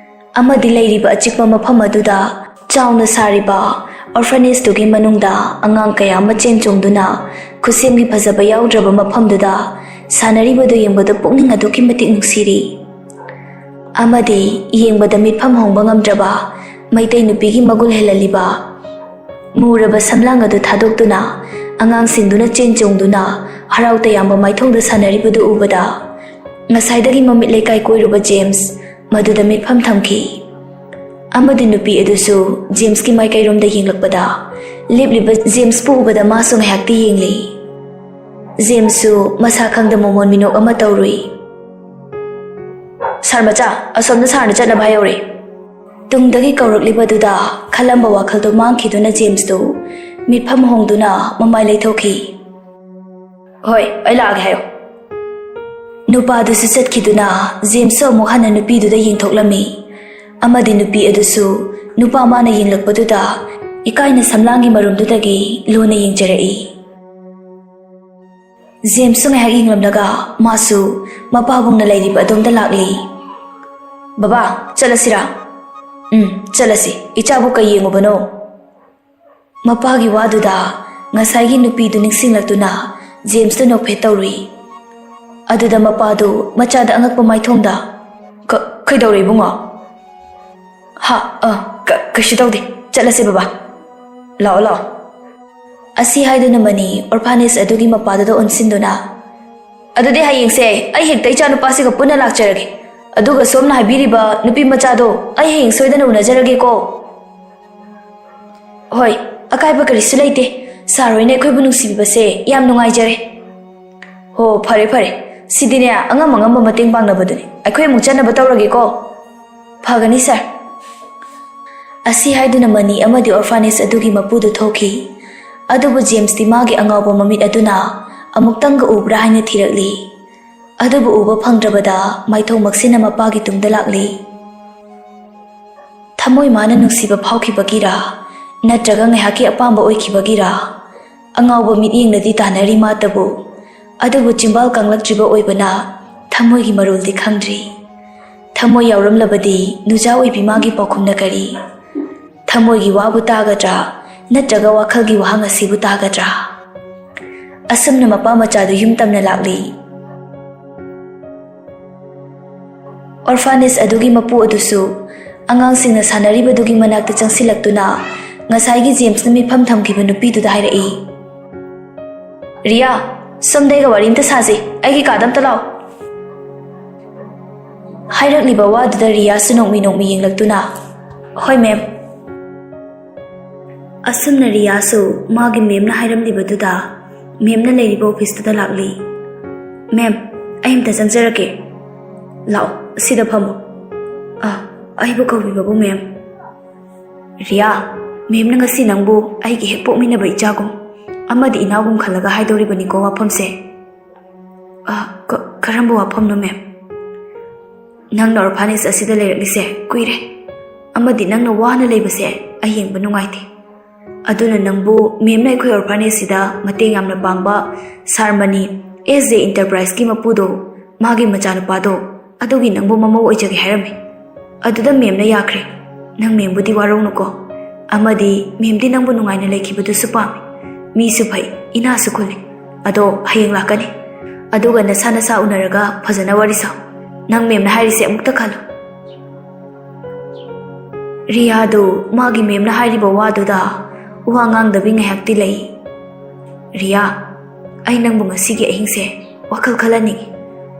ꯑꯃꯗꯤ ꯂꯩꯔꯤꯕ ꯑꯆꯤꯛꯄ ꯃꯐꯝ ꯑꯗꯨꯗ ꯆꯥꯎꯅ ꯁꯥꯔꯤꯕ orphanageꯇꯨꯒꯤ ꯃꯅꯨꯡꯗ ꯑꯉꯥꯡ ꯀꯌꯥ ꯑꯃ ꯆꯦꯟ ꯆꯣꯡꯗꯨꯅ ꯈꯨꯠꯁꯦꯝꯒꯤ ꯐꯖꯕ ꯌꯥꯎꯗ꯭ꯔꯕ ꯃꯐꯝꯗꯨꯗ ꯁꯥꯟꯅꯔꯤꯕꯗꯨ ꯌꯦꯡꯕꯗ ꯄꯨꯛꯅꯤꯡ ꯑꯗꯨꯛꯀꯤ ꯃꯇꯤꯛ ꯅꯨꯡꯁꯤꯔꯤ꯫ ꯑꯃꯗꯤ ꯌꯦꯡꯕꯗ ꯃꯤꯠꯐꯝ ꯍꯣꯡꯕ ꯉꯝꯗ꯭ꯔꯕ ꯃꯩꯇꯩ ꯅꯨꯄꯤꯒꯤ ꯃꯒꯨꯟ ꯍꯦꯜꯍꯜꯂꯤꯕ ꯃꯨꯔꯕ ꯁꯝꯂꯥꯡ ꯑꯗꯨ ꯊꯥꯗꯣꯛꯇꯨꯅ ꯑꯉꯥꯡꯁꯤꯡꯗꯨꯅ ꯆꯦꯟ ꯆꯣꯡꯗꯨꯅ ꯍꯔꯥꯎ ꯇꯌꯥꯝꯕ ꯃꯥꯏꯊꯣꯡꯗ ꯁꯥꯟꯅꯔꯤꯕꯗꯨ ꯎꯕꯗ ꯉꯁꯥꯏꯗꯒꯤ ꯃꯃꯤꯠ ꯂꯩꯀꯥꯏ ꯀꯣꯏꯔꯨꯕ ꯖꯦꯝꯁ ꯃꯗꯨꯗ ꯃꯤꯠꯐꯝ ꯊꯝꯈꯤ꯫ ꯑꯃꯗꯤ ꯅꯨꯄꯤ ꯑꯗꯨꯁꯨ ꯖꯦꯝꯁꯀꯤ ꯃꯥꯏꯀꯩꯔꯣꯝꯗ ꯌꯦꯡꯂꯛꯄꯗ ꯂꯦꯞꯂꯤꯕ ꯖꯦꯝꯁꯄꯨ ꯎꯕꯗ ꯃꯥꯁꯨ ꯉꯥꯏꯍꯥꯛꯇꯤ ꯌꯦꯡꯂꯤ꯫ ꯖꯦꯝꯁꯁꯨ ꯃꯁꯥ ꯈꯪꯗ ꯃꯣꯃꯣꯟ ꯃꯤꯅꯣꯛ ꯑꯃ ꯇꯧꯔꯨꯏ꯫ "ꯁꯥꯔ ꯃꯆꯥ, ꯑꯁꯣꯝꯗ ꯁꯥꯔꯅ ꯆꯠꯅꯕ ꯍꯥꯏꯍꯧꯔꯦ꯫" ꯇꯨꯡꯗꯒꯤ ꯀꯧꯔꯛꯂꯤꯕꯗꯨꯗ ꯈꯜꯂꯝꯕ ꯋꯥꯈꯜꯗꯨ ꯃꯥꯡꯈꯤꯗꯨꯅ ꯖꯦꯝꯁꯇꯨ ꯃꯤꯠꯐꯝ ꯍꯣꯡꯗꯨꯅ ꯃꯃꯥꯏ ꯂꯩꯊꯣꯛꯈꯤ꯫ "ꯍꯣꯏ, ꯑꯩ ꯂꯥꯛꯑꯒꯦ ꯍꯥꯏꯌꯣ꯫" ꯅꯨꯄꯥꯗꯨꯁꯨ ꯆꯠꯈꯤꯗꯨꯅ ꯖꯦꯝꯁꯁꯨ ꯑꯃꯨꯛ ꯍꯟꯅ ꯅꯨꯄꯤꯗꯨꯗ ꯌꯦꯡꯊꯣꯛꯂꯝꯃꯤ꯫ ꯑꯃꯗꯤ ꯅꯨꯄꯤ ꯑꯗꯨꯁꯨ ꯅꯨꯄꯥ ꯃꯥꯅ ꯌꯦꯡꯂꯛꯄꯗꯨꯗ ꯏꯀꯥꯏꯅ ꯁꯝꯂꯥꯡꯒꯤ ꯃꯔꯨꯝꯗꯨꯗꯒꯤ ꯂꯨꯅ ꯌꯦꯡꯖꯔꯛꯏ꯫ ꯖꯦꯝꯁꯁꯨ ꯉꯥꯏꯍꯥꯛ ꯌꯦꯡꯂꯝꯂꯒ ꯃꯥꯁꯨ ꯃꯄꯥꯕꯨꯡꯅ ꯂꯩꯔꯤꯕ ꯑꯗꯣꯝꯗ ꯂꯥꯛꯂꯤ꯫ "ꯕꯕꯥ, ꯆꯠꯂꯁꯤꯔꯥ?" "ꯎꯝ, ꯆꯠꯂꯁꯤ꯫ ꯏꯆꯥꯕꯨ ꯀꯩ ꯌꯦꯡꯉꯨꯕꯅꯣ?" ꯃꯄꯥꯒꯤ ꯋꯥꯗꯨꯗ ꯉꯁꯥꯏꯒꯤ ꯅꯨꯄꯤꯗꯨ ꯅꯤꯡꯁꯤꯡꯂꯛꯇꯨꯅ ꯖꯦꯝꯁꯇꯨ ꯅꯣꯛꯐꯦꯠ ꯇꯧꯔꯨꯏ꯫ ꯑꯗꯨꯗ ꯃꯄꯥꯗꯨ ꯃꯆꯥꯗ ꯑꯉꯛꯄ ꯃꯥꯏꯊꯣꯡꯗ, "ꯀ-, ꯀꯩꯗꯧꯔꯦ ꯏꯕꯨꯡꯉꯣ?" "ꯍꯥ, ꯑ, ꯀ-, ꯀꯩꯁꯨ ꯇꯧꯗꯦ꯫ ꯆꯠꯂꯁꯦ ꯕꯕꯥ꯫ ꯂꯥꯛꯑꯣ, ꯂꯥꯛꯑꯣ꯫" ꯑꯁꯤ ꯍꯥꯏꯗꯨꯅ ꯃꯅꯤ ꯑꯣꯔꯐꯥꯅꯦꯖ ꯑꯗꯨꯒꯤ ꯃꯄꯥꯗꯨꯗ ꯑꯣꯟꯁꯤꯟꯗꯨꯅ, "ꯑꯗꯨꯗꯤ ꯍꯌꯦꯡꯁꯦ ꯑꯩ ꯍꯦꯛꯇ ꯏꯆꯥꯅꯨꯄꯥꯁꯤꯒ ꯄꯨꯟꯅ ꯂꯥꯛꯆꯔꯒꯦ꯫ ꯑꯗꯨꯒ ꯁꯣꯝꯅ ꯍꯥꯏꯕꯤꯔꯤꯕ ꯅꯨꯄꯤ ꯃꯆꯥꯗꯣ ꯑꯩ ꯍꯌꯦꯡ ꯁꯣꯏꯗꯅ ꯎꯅꯖꯔꯒꯦꯀꯣ꯫" "ꯍꯣꯏ, ꯑꯀꯥꯏꯕ ꯀꯔꯤꯁꯨ ꯂꯩꯇꯦ꯫ ꯁꯥꯔ ꯍꯣꯏꯅ ꯑꯩꯈꯣꯏꯕꯨ ꯅꯨꯡꯁꯤꯕꯤꯕꯁꯦ ꯌꯥꯝ ꯅꯨꯡꯉꯥꯏꯖꯔꯦ꯫" "ꯍꯣ, ꯐꯔꯦ, ꯐꯔꯦ꯫ ꯁꯤꯗꯤꯅꯦ, ꯑꯉꯝ ꯑꯉꯝꯕ ꯃꯇꯦꯡ ꯄꯥꯡꯅꯕꯗꯨꯅꯤ꯫ ꯑꯩꯈꯣꯏ ꯑꯃꯨꯛ ꯆꯠꯅꯕ ꯇꯧꯔꯒꯦꯀꯣ꯫" "ꯐꯒꯅꯤ, ꯁꯥꯔ꯫" ꯑꯁꯤ ꯍꯥꯏꯗꯨꯅ ꯃꯅꯤ ꯑꯃꯗꯤ ꯑꯣꯔꯐꯥꯅꯦꯖ ꯑꯗꯨꯒꯤ ꯃꯄꯨꯗꯨ ꯊꯣꯛꯈꯤ꯫ ꯑꯗꯨꯕꯨ ꯖꯦꯝꯁꯇꯤ ꯃꯥꯒꯤ ꯑꯉꯥꯎꯕ ꯃꯃꯤꯠ ꯑꯗꯨꯅ ꯑꯃꯨꯛꯇꯪꯒ ꯎꯕ꯭ꯔꯥ ꯍꯥꯏꯅ ꯊꯤꯔꯛꯂꯤ꯫ ꯑꯗꯨꯕꯨ ꯎꯕ ꯐꯪꯗ꯭ꯔꯕꯗ ꯃꯥꯏꯊꯣꯡ ꯃꯛꯁꯤꯟꯅ ꯃꯄꯥꯒꯤ ꯇꯨꯡꯗ ꯂꯥꯛꯂꯤ꯫ ꯊꯃꯣꯏ ꯃꯥꯅ ꯅꯨꯡꯁꯤꯕ ꯐꯥꯎꯈꯤꯕꯒꯤꯔꯥ, ꯅꯠꯇ꯭ꯔꯒ ꯉꯥꯏꯍꯥꯛꯀꯤ ꯑꯄꯥꯝꯕ ꯑꯣꯏꯈꯤꯕꯒꯤꯔꯥ, ꯑꯉꯥꯎꯕ ꯃꯤꯠꯌꯦꯡꯅꯗꯤ ꯇꯥꯟꯅꯔꯤ ꯃꯥꯇꯕꯨ, ꯑꯗꯨꯕꯨ ꯆꯤꯝꯕꯥꯜ ꯀꯪꯂꯛꯇ꯭ꯔꯤꯕ ꯑꯣꯏꯕꯅ ꯊꯃꯣꯏꯒꯤ ꯃꯔꯣꯜꯗꯤ ꯈꯪꯗ꯭ꯔꯤ꯫ ꯊꯃꯣꯏ ꯌꯥꯎꯔꯝꯂꯕꯗꯤ ꯅꯨꯖꯥ ꯑꯣꯏꯕꯤ ꯃꯥꯒꯤ ꯄꯥꯎꯈꯨꯝꯅ ꯀꯔꯤ? ꯊꯃꯣꯏꯒꯤ ꯋꯥꯕꯨ ꯇꯥꯒꯗ꯭ꯔꯥ, ꯅꯠꯇ꯭ꯔꯒ ꯋꯥꯈꯜꯒꯤ ꯋꯥꯍꯪ ꯑꯁꯤꯕꯨ ꯇꯥꯒꯗ꯭ꯔꯥ? ꯑꯁꯨꯝꯅ ꯃꯄꯥ ꯃꯆꯥꯗꯨ ꯌꯨꯝ ꯇꯝꯅ ꯂꯥꯛꯂꯤ꯫ ꯑꯣꯔꯐꯥꯅꯦꯖ ꯑꯗꯨꯒꯤ ꯃꯄꯨ ꯑꯗꯨꯁꯨ ꯑꯉꯥꯡꯁꯤꯡꯅ ꯁꯥꯟꯅꯔꯤꯕꯗꯨꯒꯤ ꯃꯅꯥꯛꯇ ꯆꯪꯁꯤꯜꯂꯛꯇꯨꯅ ꯉꯁꯥꯏꯒꯤ ꯖꯦꯝꯁꯅ ꯃꯤꯐꯝ ꯊꯝꯈꯤꯕ ꯅꯨꯄꯤꯗꯨꯗ ꯍꯥꯏꯔꯛꯏ, "ꯔꯤꯌꯥ, ꯁꯣꯝꯗ ꯑꯩꯒ ꯋꯥꯔꯤ ꯑꯝꯇ ꯁꯥꯁꯤ꯫ ꯑꯩꯒꯤ ꯀꯥꯗ ꯑꯝꯇ ꯂꯥꯛꯑꯣ꯫" ꯍꯥꯏꯔꯛꯂꯤꯕ ꯋꯥꯗꯨꯗ ꯔꯤꯌꯥꯁꯨ ꯅꯣꯛꯃꯤ ꯅꯣꯛꯃꯤ ꯌꯦꯡꯂꯛꯇꯨꯅ, "ꯍꯣꯏ, ꯃꯦꯝ꯫" ꯑꯁꯨꯝꯅ ꯔꯤꯌꯥꯁꯨ ꯃꯥꯒꯤ ꯃꯦꯝꯅ ꯍꯥꯏꯔꯝꯂꯤꯕꯗꯨꯗ ꯃꯦꯝꯅ ꯂꯩꯔꯤꯕ ꯑꯣꯐꯤꯁꯇꯨꯗ ꯂꯥꯛꯂꯤ꯫ "ꯃꯦꯝ, ꯑꯩ ꯑꯝꯇ ꯆꯪꯖꯔꯛꯀꯦ꯫" "ꯂꯥꯛꯑꯣ, ꯁꯤꯗ ꯐꯝꯃꯣ꯫" "ꯑ, ꯑꯩꯕꯨ ꯀꯧꯕꯤꯕꯕꯨ, ꯃꯦꯝ?" "ꯔꯤꯌꯥ, ꯃꯦꯝꯅ ꯉꯁꯤ ꯅꯪꯕꯨ ꯑꯩꯒꯤ ꯍꯦꯛ ꯄꯣꯛꯃꯤꯟꯅꯕ ꯏꯆꯥꯒꯨꯝ ꯑꯃꯗꯤ ꯏꯅꯥꯎꯒꯨꯝ ꯈꯜꯂꯒ ꯍꯥꯏꯗꯧꯔꯤꯕꯅꯤꯀꯣ ꯋꯥꯐꯝꯁꯦ꯫" "ꯑ, ꯀ-, ꯀꯔꯝꯕ ꯋꯥꯐꯝꯅꯣ, ꯃꯦꯝ?" "ꯅꯪꯅ ꯑꯣꯔꯐꯥꯅꯦꯖ ꯑꯁꯤꯗ ꯂꯩꯔꯛꯂꯤꯁꯦ ꯀꯨꯏꯔꯦ, ꯑꯃꯗꯤ ꯅꯪꯅ ꯋꯥꯅ ꯂꯩꯕꯁꯦ ꯑꯩ ꯌꯦꯡꯕ ꯅꯨꯡꯉꯥꯏꯇꯦ꯫ ꯑꯗꯨꯅ ꯅꯪꯕꯨ ꯃꯦꯝꯅ ꯑꯩꯈꯣꯏ orphanage ꯁꯤꯗ ꯃꯇꯦꯡ ꯌꯥꯝꯅ ꯄꯥꯡꯕ ꯁꯥꯔ ꯃꯅꯤ, S J Enterprise ꯀꯤ ꯃꯄꯨꯗꯣ, ꯃꯥꯒꯤ ꯃꯆꯥꯅꯨꯄꯥꯗꯣ, ꯑꯗꯨꯒꯤ ꯅꯪꯕꯨ ꯃꯃꯧ ꯑꯣꯏꯖꯒꯦ ꯍꯥꯏꯔꯝꯃꯤ꯫ ꯑꯗꯨꯗ ꯃꯦꯝꯅ ꯌꯥꯈ꯭ꯔꯦ꯫ ꯅꯪ ꯃꯦꯝꯕꯨꯗꯤ ꯋꯥꯔꯧꯅꯨꯀꯣ꯫ ꯑꯃꯗꯤ ꯃꯦꯝꯗꯤ ꯅꯪꯕꯨ ꯅꯨꯡꯉꯥꯏꯅ ꯂꯩꯈꯤꯕꯗꯨꯁꯨ ꯄꯥꯝꯃꯤ꯫ ꯃꯤꯁꯨ ꯐꯩ, ꯏꯅꯥꯁꯨ ꯈꯨꯜꯂꯤ꯫ ꯑꯗꯣ ꯍꯌꯦꯡ ꯂꯥꯛꯀꯅꯤ꯫ ꯑꯗꯨꯒ ꯅꯁꯥ ꯅꯁꯥ ꯎꯅꯔꯒ ꯐꯖꯅ ꯋꯥꯔꯤ ꯁꯥꯎ꯫ ꯅꯪ ꯃꯦꯝꯅ ꯍꯥꯏꯔꯤꯁꯦ ꯑꯃꯨꯛꯇ ꯈꯜꯂꯨ꯫ ꯔꯤꯌꯥꯗꯨ ꯃꯥꯒꯤ ꯃꯦꯝꯅ ꯍꯥꯏꯔꯤꯕ ꯋꯥꯗꯨꯗ ꯋꯥ ꯉꯥꯡꯗꯕꯤ ꯉꯥꯏꯍꯥꯛꯇꯤ ꯂꯩ꯫ "ꯔꯤꯌꯥ, ꯑꯩ ꯅꯪꯕꯨ ꯉꯁꯤꯒꯤ ꯑꯍꯤꯡꯁꯦ ꯋꯥꯈꯜ ꯈꯜꯍꯟꯅꯤꯡꯉꯤ꯫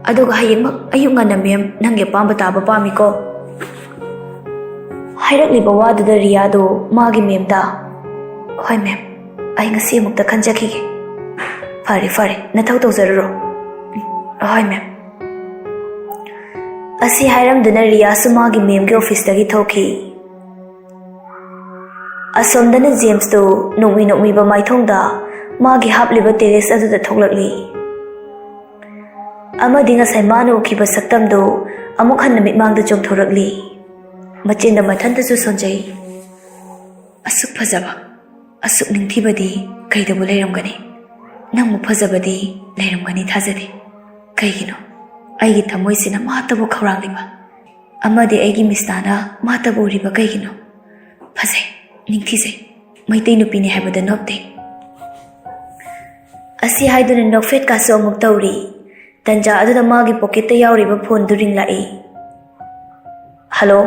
ꯑꯗꯨꯒ ꯍꯌꯦꯡꯃꯛ ꯑꯌꯨꯛ ꯉꯟꯅ ꯃꯦꯝ ꯅꯪꯒꯤ ꯑꯄꯥꯝꯕ ꯇꯥꯕ ꯄꯥꯝꯃꯤꯀꯣ?" ꯍꯥꯏꯔꯛꯂꯤꯕ ꯋꯥꯗꯨꯗ ꯔꯤꯌꯥꯗꯨ ꯃꯥꯒꯤ ꯃꯦꯝꯗ, "ꯍꯣꯏ ꯃꯦꯝ, ꯑꯩ ꯉꯁꯤ ꯑꯃꯨꯛꯇ ꯈꯟꯖꯈꯤꯒꯦ꯫ ꯐꯔꯦ, ꯐꯔꯦ, ꯅꯊꯧ ꯇꯧꯖꯔꯨꯔꯣ꯫ ꯍꯣꯏ ꯃꯦꯝ"꯫ ꯑꯁꯤ ꯍꯥꯏꯔꯝꯗꯨꯅ ꯔꯤꯌꯥꯁꯨ ꯃꯥꯒꯤ ꯃꯦꯝꯒꯤ ꯑꯣꯐꯤꯁꯇꯒꯤ ꯊꯣꯛꯈꯤ꯫ ꯑꯁꯣꯝꯗꯅ ꯖꯦꯝꯁꯇꯨ ꯅꯣꯛꯃꯤ ꯅꯣꯛꯃꯤꯕ ꯃꯥꯏꯊꯣꯡꯗ ꯃꯥꯒꯤ ꯍꯥꯞꯂꯤꯕ ꯇꯦꯔꯦꯁ ꯑꯗꯨꯗ ꯊꯣꯛꯂꯛꯂꯤ꯫ ꯑꯃꯗꯤ ꯉꯁꯥꯏ ꯃꯥꯅ ꯎꯈꯤꯕ ꯁꯛꯇꯝꯗꯨ ꯑꯃꯨꯛ ꯍꯟꯅ ꯃꯤꯠꯃꯥꯡꯗ ꯆꯣꯡꯊꯣꯔꯛꯂꯤ꯫ ꯃꯆꯤꯟꯗ ꯃꯊꯟꯇꯁꯨ ꯁꯣꯟꯖꯩ꯫ "ꯑꯁꯨꯛ ꯐꯖꯕ, ꯑꯁꯨꯛ ꯅꯤꯡꯊꯤꯕꯗꯤ ꯀꯩꯗꯕꯨ ꯂꯩꯔꯝꯒꯅꯤ? ꯅꯪꯃꯨꯛ ꯐꯖꯕꯗꯤ ꯂꯩꯔꯝꯒꯅꯤ ꯊꯥꯖꯗꯦ꯫ ꯀꯩꯒꯤꯅꯣ ꯑꯩꯒꯤ ꯊꯃꯣꯏꯁꯤꯅ ꯃꯥꯇꯕꯨ ꯈꯧꯔꯥꯡꯂꯤꯕ? ꯑꯃꯗꯤ ꯑꯩꯒꯤ ꯃꯤꯁꯅꯥꯅ ꯃꯥꯇꯕꯨ ꯎꯔꯤꯕ ꯀꯩꯒꯤꯅꯣ? ꯐꯖꯩ, ꯅꯤꯡꯊꯤꯖꯩ, ꯃꯩꯇꯩ ꯅꯨꯄꯤꯅꯤ ꯍꯥꯏꯕꯗ ꯅꯣꯞꯇꯦ"꯫ ꯑꯁꯤ ꯍꯥꯏꯗꯨꯅ ꯅꯣꯛꯐꯦꯠꯀꯥꯁꯨ ꯑꯃꯨꯛ ꯇꯧꯔꯤ꯫ ꯇꯟꯖꯥ ꯑꯗꯨꯗ ꯃꯥꯒꯤ ꯄꯣꯀꯦꯠꯇ ꯌꯥꯎꯔꯤꯕ ꯐꯣꯟꯗꯨ ꯔꯤꯡꯂꯛꯏ꯫ "ꯍꯜꯂꯣ꯫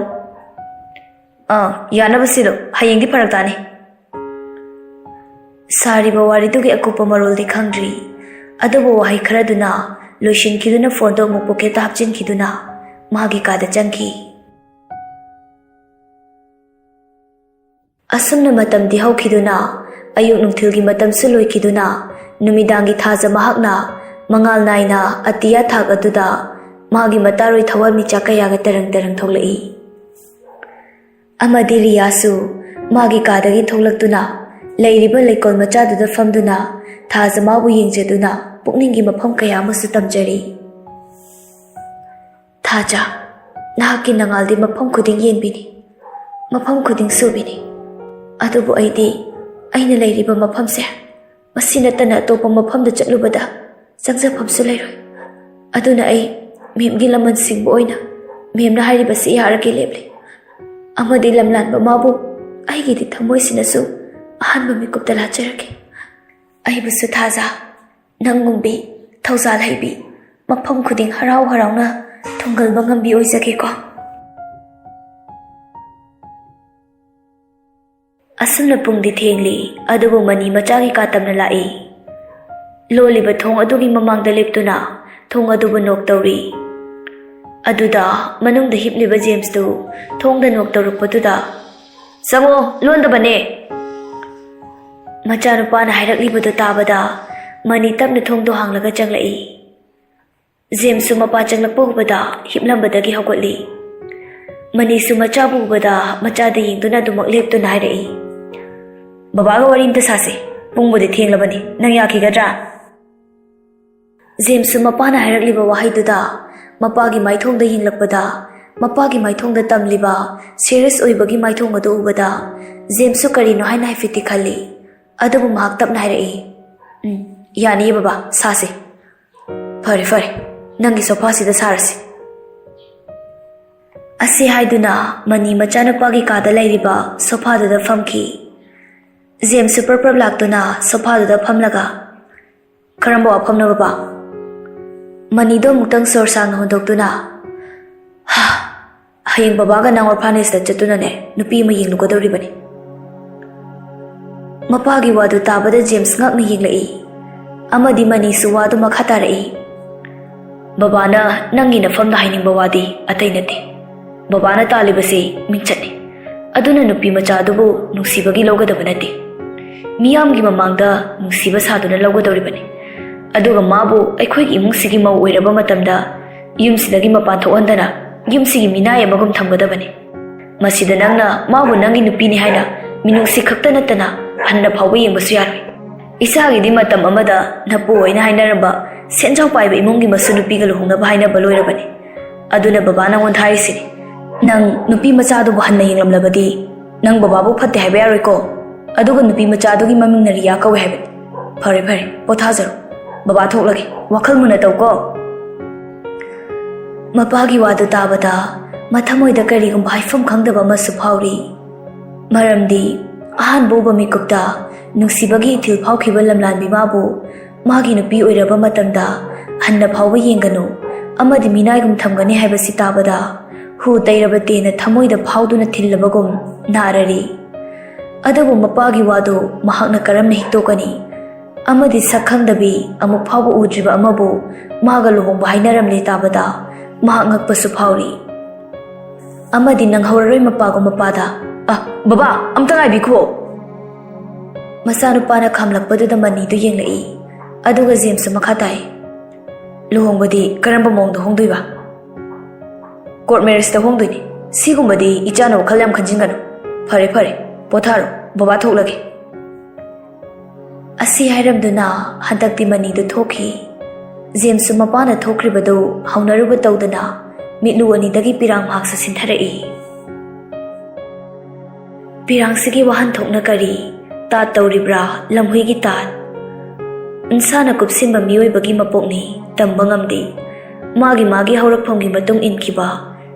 ꯑꯥ, ꯌꯥꯅꯕ ꯁꯤꯜꯂꯨ, ꯍꯌꯦꯡꯗꯤ ꯐꯔꯛ ꯇꯥꯅꯤ"꯫ ꯁꯥꯔꯤꯕ ꯋꯥꯔꯤꯗꯨꯒꯤ ꯑꯀꯨꯞꯄ ꯃꯔꯣꯜꯗꯤ ꯈꯪꯗ꯭ꯔꯤ, ꯑꯗꯨꯕꯨ ꯋꯥꯍꯩ ꯈꯔꯗꯨꯅ ꯂꯣꯏꯁꯤꯟꯈꯤꯗꯨꯅ ꯐꯣꯟꯗꯨ ꯑꯃꯨꯛ ꯄꯣꯀꯦꯠꯇ ꯍꯥꯞꯆꯤꯟꯈꯤꯗꯨꯅ ꯃꯥꯒꯤ ꯀꯥꯗ ꯆꯪꯈꯤ꯫ ꯑꯁꯨꯝꯅ ꯃꯇꯝꯗꯤ ꯍꯧꯈꯤꯗꯨꯅ, ꯑꯌꯨꯛ ꯅꯨꯡꯊꯤꯜꯒꯤ ꯃꯇꯝꯁꯨ ꯂꯣꯏꯈꯤꯗꯨꯅ, ꯅꯨꯃꯤꯗꯥꯡꯒꯤ ꯊꯥꯖ ꯃꯍꯥꯛꯅ ꯃꯉꯥꯜ ꯅꯥꯏꯅ ꯑꯇꯤꯌꯥ ꯊꯥꯛ ꯑꯗꯨꯗ ꯃꯥꯒꯤ ꯃꯇꯥꯔꯣꯏ ꯊꯋꯥꯟꯃꯤꯆꯥꯛ ꯀꯌꯥꯒ ꯇꯔꯪ ꯇꯔꯪ ꯊꯣꯛꯂꯛꯏ꯫ ꯑꯃꯗꯤ ꯔꯤꯌꯥꯁꯨ ꯃꯥꯒꯤ ꯀꯥꯗꯒꯤ ꯊꯣꯛꯂꯛꯇꯨꯅ ꯂꯩꯔꯤꯕ ꯂꯩꯀꯣꯜ ꯃꯆꯥꯗꯨꯗ ꯐꯝꯗꯨꯅ ꯊꯥꯖ ꯃꯥꯕꯨ ꯌꯦꯡꯖꯗꯨꯅ ꯄꯨꯛꯅꯤꯡꯒꯤ ꯃꯐꯝ ꯀꯌꯥ ꯑꯃꯁꯨ ꯇꯝꯖꯔꯤ꯫ "ꯊꯥꯖ, ꯅꯍꯥꯛꯀꯤ ꯅꯉꯥꯜꯗꯤ ꯃꯐꯝ ꯈꯨꯗꯤꯡ ꯌꯦꯟꯕꯤꯅꯤ, ꯃꯐꯝ ꯈꯨꯗꯤꯡ ꯁꯨꯕꯤꯅꯤ꯫ ꯑꯗꯨꯕꯨ ꯑꯩꯗꯤ ꯑꯩꯅ ꯂꯩꯔꯤꯕ ꯃꯐꯝꯁꯦ ꯃꯁꯤ ꯅꯠꯇꯅ ꯑꯇꯣꯞꯄ ꯃꯐꯝꯗ ꯆꯠꯂꯨꯕꯗ ꯆꯪꯖꯐꯝꯁꯨ ꯂꯩꯔꯣꯏ꯫ ꯑꯗꯨꯅ ꯑꯩ ꯃꯦꯝꯒꯤ ꯂꯃꯟꯁꯤꯡꯕꯨ ꯑꯣꯏꯅ ꯃꯦꯝꯅ ꯍꯥꯏꯔꯤꯕꯁꯤ ꯌꯥꯔꯒꯦ ꯂꯦꯞꯂꯤ꯫ ꯑꯃꯗꯤ ꯂꯝꯂꯥꯟꯕ ꯃꯥꯕꯨ ꯑꯩꯒꯤꯗꯤ ꯊꯃꯣꯏꯁꯤꯅꯁꯨ ꯑꯍꯥꯟꯕ ꯃꯤꯀꯨꯞꯇ ꯂꯥꯠꯆꯔꯒꯦ꯫ ꯑꯩꯕꯨꯁꯨ ꯊꯥꯖ, ꯅꯪꯒꯨꯝꯕꯤ, ꯊꯧꯖꯥꯜ ꯍꯩꯕꯤ, ꯃꯐꯝ ꯈꯨꯗꯤꯡ ꯍꯔꯥꯎ ꯍꯔꯥꯎꯅ ꯊꯨꯡꯒꯜꯕ ꯉꯝꯕꯤ ꯑꯣꯏꯖꯒꯦꯀꯣ꯫ ꯑꯁꯨꯝꯅ ꯄꯨꯡꯗꯤ ꯊꯦꯡꯂꯤ, ꯑꯗꯨꯕꯨ ꯃꯅꯤ ꯃꯆꯥꯒꯤ ꯀꯥ ꯇꯝꯅ ꯂꯥꯛꯏ꯫ ꯂꯣꯜꯂꯤꯕ ꯊꯣꯡ ꯑꯗꯨꯒꯤ ꯃꯃꯥꯡꯗ ꯂꯦꯞꯇꯨꯅ ꯊꯣꯡ ꯑꯗꯨꯕꯨ ꯅꯣꯛ ꯇꯧꯔꯤ꯫ ꯑꯗꯨꯗ ꯃꯅꯨꯡꯗ ꯍꯤꯞꯂꯤꯕ ꯖꯦꯝꯁꯇꯨ ꯊꯣꯡꯗ ꯅꯣꯛ ꯇꯧꯔꯛꯄꯗꯨꯗ, "ꯆꯪꯉꯣ, ꯂꯣꯟꯗꯕꯅꯦ!" ꯃꯆꯥꯅꯨꯄꯥꯅ ꯍꯥꯏꯔꯛꯂꯤꯕꯗꯨ ꯇꯥꯕꯗ ꯃꯅꯤ ꯇꯞꯅ ꯊꯣꯡꯗꯣ ꯍꯥꯡꯂꯒ ꯆꯪꯂꯛꯏ꯫ ꯖꯦꯝꯁꯁꯨ ꯃꯄꯥ ꯆꯪꯂꯛꯄ ꯎꯕꯗ ꯍꯤꯞꯂꯝꯕꯗꯒꯤ ꯍꯧꯒꯠꯂꯤ꯫ ꯃꯅꯤꯁꯨ ꯃꯆꯥꯕꯨ ꯎꯕꯗ ꯃꯆꯥꯗ ꯌꯦꯡꯗꯨꯅ ꯑꯗꯨꯃꯛ ꯂꯦꯞꯇꯨꯅ ꯍꯥꯏꯔꯛꯏ, "ꯕꯕꯥꯒ ꯋꯥꯔꯤ ꯑꯝꯇ ꯁꯥꯁꯦ꯫ ꯄꯨꯡꯕꯨꯗꯤ ꯊꯦꯡꯂꯕꯅꯤ꯫ ꯅꯪ ꯌꯥꯈꯤꯒꯗ꯭ꯔꯥ?" ꯖꯦꯝꯁꯁꯨ ꯃꯄꯥꯅ ꯍꯥꯏꯔꯛꯂꯤꯕ ꯋꯥꯍꯩꯗꯨꯗ ꯃꯄꯥꯒꯤ ꯃꯥꯏꯊꯣꯡꯗ ꯌꯦꯡꯂꯛꯄꯗ, ꯃꯄꯥꯒꯤ ꯃꯥꯏꯊꯣꯡꯗ ꯇꯝꯂꯤꯕ serious ꯑꯣꯏꯕꯒꯤ ꯃꯥꯏꯊꯣꯡ ꯑꯗꯨ ꯎꯕꯗ ꯖꯦꯝꯁꯁꯨ ꯀꯔꯤꯅꯣ ꯍꯥꯏꯅ ꯍꯥꯏꯐꯦꯠꯇꯤ ꯈꯜꯂꯤ꯫ ꯑꯗꯨꯕꯨ ꯃꯍꯥꯛ ꯇꯞꯅ ꯍꯥꯏꯔꯛꯏ, "ꯎꯝ, ꯌꯥꯅꯤꯌꯦ ꯕꯕꯥ, ꯁꯥꯁꯦ꯫ ꯐꯔꯦ, ꯐꯔꯦ, ꯅꯪꯒꯤ ꯁꯣꯐꯥꯁꯤꯗ ꯁꯥꯔꯁꯤ꯫" ꯑꯁꯤ ꯍꯥꯏꯗꯨꯅ ꯃꯅꯤ ꯃꯆꯥꯅꯨꯄꯥꯒꯤ ꯀꯥꯗ ꯂꯩꯔꯤꯕ ꯁꯣꯐꯥꯗꯨꯗ ꯐꯝꯈꯤ꯫ ꯖꯦꯝꯁꯁꯨ ꯄ꯭ꯔꯞ ꯄ꯭ꯔꯞ ꯂꯥꯛꯇꯨꯅ ꯁꯣꯐꯥꯗꯨꯗ ꯐꯝꯂꯒ, "ꯀꯔꯝꯕ ꯋꯥꯐꯝꯅꯣ ꯕꯕꯥ?" ꯃꯅꯤꯗꯣ ꯑꯃꯨꯛꯇꯪ ꯁꯣꯔ ꯁꯥꯡꯅ ꯍꯣꯟꯗꯣꯛꯇꯨꯅ, "ꯍꯥ, ꯍꯌꯦꯡ ꯕꯕꯥꯒ ꯅꯪ orphanageꯇ ꯆꯠꯇꯨꯅꯅꯦ ꯅꯨꯄꯤ ꯑꯃ ꯌꯦꯡꯂꯨꯒꯗꯧꯔꯤꯕꯅꯤ꯫" ꯃꯄꯥꯒꯤ ꯋꯥꯗꯨ ꯇꯥꯕꯗ ꯖꯦꯝꯁ ꯉꯛꯅ ꯌꯦꯡꯂꯛꯏ꯫ ꯑꯃꯗꯤ ꯃꯅꯤꯁꯨ ꯋꯥꯗꯨ ꯃꯈꯥ ꯇꯥꯔꯛꯏ꯫ "ꯕꯕꯥꯅ ꯅꯪꯒꯤ ꯅꯐꯝꯗ ꯍꯥꯏꯅꯤꯡꯕ ꯋꯥꯗꯤ ꯑꯇꯩ ꯅꯠꯇꯦ꯫ ꯕꯕꯥꯅ ꯇꯥꯜꯂꯤꯕꯁꯤ ꯃꯤꯡꯆꯠꯅꯤ꯫ ꯑꯗꯨꯅ ꯅꯨꯄꯤ ꯃꯆꯥ ꯑꯗꯨꯕꯨ ꯅꯨꯡꯁꯤꯕꯒꯤ ꯂꯧꯒꯗꯕ ꯅꯠꯇꯦ꯫ ꯃꯤꯌꯥꯝꯒꯤ ꯃꯃꯥꯡꯗ ꯅꯨꯡꯁꯤꯕ ꯁꯥꯗꯨꯅ ꯂꯧꯒꯗꯧꯔꯤꯕꯅꯤ꯫ ꯑꯗꯨꯒ ꯃꯥꯕꯨ ꯑꯩꯈꯣꯏꯒꯤ ꯏꯃꯨꯡꯁꯤꯒꯤ ꯃꯧ ꯑꯣꯏꯔꯕ ꯃꯇꯝꯗ ꯌꯨꯝꯁꯤꯗꯒꯤ ꯃꯄꯥꯟ ꯊꯣꯛꯍꯟꯗꯅ ꯌꯨꯝꯁꯤꯒꯤ ꯃꯤꯅꯥꯏ ꯑꯃꯒꯨꯝ ꯊꯝꯒꯗꯕꯅꯤ꯫ ꯃꯁꯤꯗ ꯅꯪꯅ ꯃꯥꯕꯨ ꯅꯪꯒꯤ ꯅꯨꯄꯤꯅꯤ ꯍꯥꯏꯅ ꯃꯤꯅꯨꯡꯁꯤ ꯈꯛꯇ ꯅꯠꯇꯅ ꯍꯟꯅ ꯐꯥꯎꯕ ꯌꯦꯡꯕꯁꯨ ꯌꯥꯔꯣꯏ꯫ ꯏꯆꯥꯒꯤꯗꯤ ꯃꯇꯝ ꯑꯃꯗ ꯅꯄꯨ ꯍꯣꯏꯅ ꯍꯥꯏꯅꯔꯝꯕ ꯁꯦꯟꯖꯥꯎ ꯄꯥꯏꯕ ꯏꯃꯨꯡꯒꯤ ꯃꯁꯨ ꯅꯨꯄꯤꯒ ꯂꯨꯍꯣꯡꯅꯕ ꯍꯥꯏꯅꯕ ꯂꯣꯏꯔꯕꯅꯤ꯫ ꯑꯗꯨꯅ ꯕꯕꯥ ꯅꯪꯉꯣꯟꯗ ꯍꯥꯏꯔꯤꯁꯤꯅꯤ, ꯅꯪ ꯅꯨꯄꯤ ꯃꯆꯥꯗꯨꯕꯨ ꯍꯟꯅ ꯌꯦꯡꯂꯝꯂꯕꯗꯤ ꯅꯪ ꯕꯕꯥꯕꯨ ꯐꯠꯇꯦ ꯍꯥꯏꯕ ꯌꯥꯔꯣꯏꯀꯣ꯫" ꯑꯗꯨꯒ ꯅꯨꯄꯤ ꯃꯆꯥꯗꯨꯒꯤ ꯃꯃꯤꯡꯅ ꯔꯤꯌꯥ ꯀꯧꯋꯦ ꯍꯥꯏꯕꯅꯤ꯫ ꯐꯔꯦ ꯐꯔꯦ, ꯄꯣꯊꯥꯖꯔꯣ꯫ ꯕꯕꯥ ꯊꯣꯛꯂꯒꯦ, ꯋꯥꯈꯜ ꯃꯨꯟꯅ ꯇꯧꯀꯣ꯫ ꯃꯄꯥꯒꯤ ꯋꯥꯗꯨ ꯇꯥꯕꯗ ꯃꯊꯃꯣꯏꯗ ꯀꯔꯤꯒꯨꯝꯕ ꯍꯥꯏꯐꯝ ꯈꯪꯗꯕ ꯑꯃꯁꯨ ꯐꯥꯎꯔꯤ꯫ ꯃꯔꯝꯗꯤ ꯑꯍꯥꯟꯕ ꯎꯕ ꯃꯤꯀꯨꯞꯇ ꯅꯨꯡꯁꯤꯕꯒꯤ ꯏꯊꯤꯜ ꯐꯥꯎꯈꯤꯕ ꯂꯝꯂꯥꯟꯕꯤ ꯃꯥꯕꯨ ꯃꯥꯒꯤ ꯅꯨꯄꯤ ꯑꯣꯏꯔꯕ ꯃꯇꯝꯗ ꯍꯟꯅ ꯐꯥꯎꯕ ꯌꯦꯡꯒꯅꯨ ꯑꯃꯗꯤ ꯃꯤꯅꯥꯏꯒꯨꯝ ꯊꯝꯒꯅꯤ ꯍꯥꯏꯕꯁꯤ ꯇꯥꯕꯗ ꯍꯨ ꯇꯩꯔꯕ ꯇꯦꯟꯅ ꯊꯃꯣꯏꯗ ꯐꯥꯎꯗꯨꯅ ꯊꯤꯜꯂꯕꯒꯨꯝ ꯅꯥꯔꯔꯤ꯫ ꯑꯗꯨꯕꯨ ꯃꯄꯥꯒꯤ ꯋꯥꯗꯨ ꯃꯍꯥꯛꯅ ꯀꯔꯝꯅ ꯍꯤꯛꯇꯣꯛꯀꯅꯤ? ꯑꯃꯗꯤ ꯁꯛ ꯈꯪꯗꯕꯤ ꯑꯃꯨꯛ ꯐꯥꯎꯕ ꯎꯗ꯭ꯔꯤꯕ ꯑꯃꯕꯨ ꯃꯥꯒ ꯂꯨꯍꯣꯡꯕ ꯍꯥꯏꯅꯔꯝꯂꯦ ꯇꯥꯕꯗ ꯃꯍꯥꯛ ꯉꯛꯄꯁꯨ ꯐꯥꯎꯔꯤ꯫ ꯑꯃꯗꯤ ꯅꯪꯍꯧꯔꯔꯣꯏ ꯃꯄꯥꯒꯨꯝ ꯃꯄꯥꯗ, "ꯑ, ꯕꯕꯥ, ꯑꯝꯇ ꯉꯥꯏꯕꯤꯈꯣ!" ꯃꯆꯥꯅꯨꯄꯥꯅ ꯈꯥꯝꯂꯛꯄꯗꯨꯗ ꯃꯅꯤꯗꯨ ꯌꯦꯡꯂꯛꯏ꯫ ꯑꯗꯨꯒ ꯖꯦꯝꯁꯁꯨ ꯃꯈꯥ ꯇꯥꯏ, "ꯂꯨꯍꯣꯡꯕꯗꯤ ꯀꯔꯝꯕ ꯃꯑꯣꯡꯗ ꯍꯣꯡꯗꯣꯏꯕ?" "ꯀꯣꯔꯠ ꯃꯦꯔꯦꯖꯇ ꯍꯣꯡꯗꯣꯏꯅꯤ꯫ ꯁꯤꯒꯨꯝꯕꯗꯤ ꯏꯆꯥꯅ ꯋꯥꯈꯜ ꯌꯥꯝ ꯈꯟꯖꯤꯟꯒꯅꯨ꯫ ꯐꯔꯦ, ꯐꯔꯦ, ꯄꯣꯊꯥꯔꯣ, ꯕꯕꯥ ꯊꯣꯛꯂꯒꯦ꯫" ꯑꯁꯤ ꯍꯥꯏꯔꯝꯗꯨꯅ ꯍꯟꯗꯛꯇꯤ ꯃꯅꯤꯗꯨ ꯊꯣꯛꯈꯤ꯫ ꯖꯦꯝꯁꯁꯨ ꯃꯄꯥꯅ ꯊꯣꯛꯈ꯭ꯔꯤꯕꯗꯨ ꯍꯧꯅꯔꯨꯕ ꯇꯧꯗꯅ ꯃꯤꯠꯂꯨ ꯑꯅꯤꯗꯒꯤ ꯄꯤꯔꯥꯡ ꯃꯍꯥꯛꯁꯨ ꯁꯤꯟꯊꯔꯛꯏ꯫ ꯄꯤꯔꯥꯡꯁꯤꯒꯤ ꯋꯥꯍꯟꯊꯣꯛꯅ ꯀꯔꯤ? ꯇꯥꯠ ꯇꯧꯔꯤꯕ꯭ꯔꯥ? ꯂꯝꯍꯨꯏꯒꯤ ꯇꯥꯠ? ꯏꯟꯁꯥꯅ ꯀꯨꯞꯁꯤꯟꯕ ꯃꯤꯑꯣꯏꯕꯒꯤ ꯃꯄꯣꯛꯅꯤ, ꯇꯝꯕ ꯉꯝꯗꯦ꯫ ꯃꯥꯒꯤ ꯃꯥꯒꯤ ꯍꯧꯔꯛꯐꯝꯒꯤ ꯃꯇꯨꯡ ꯏꯟꯈꯤꯕ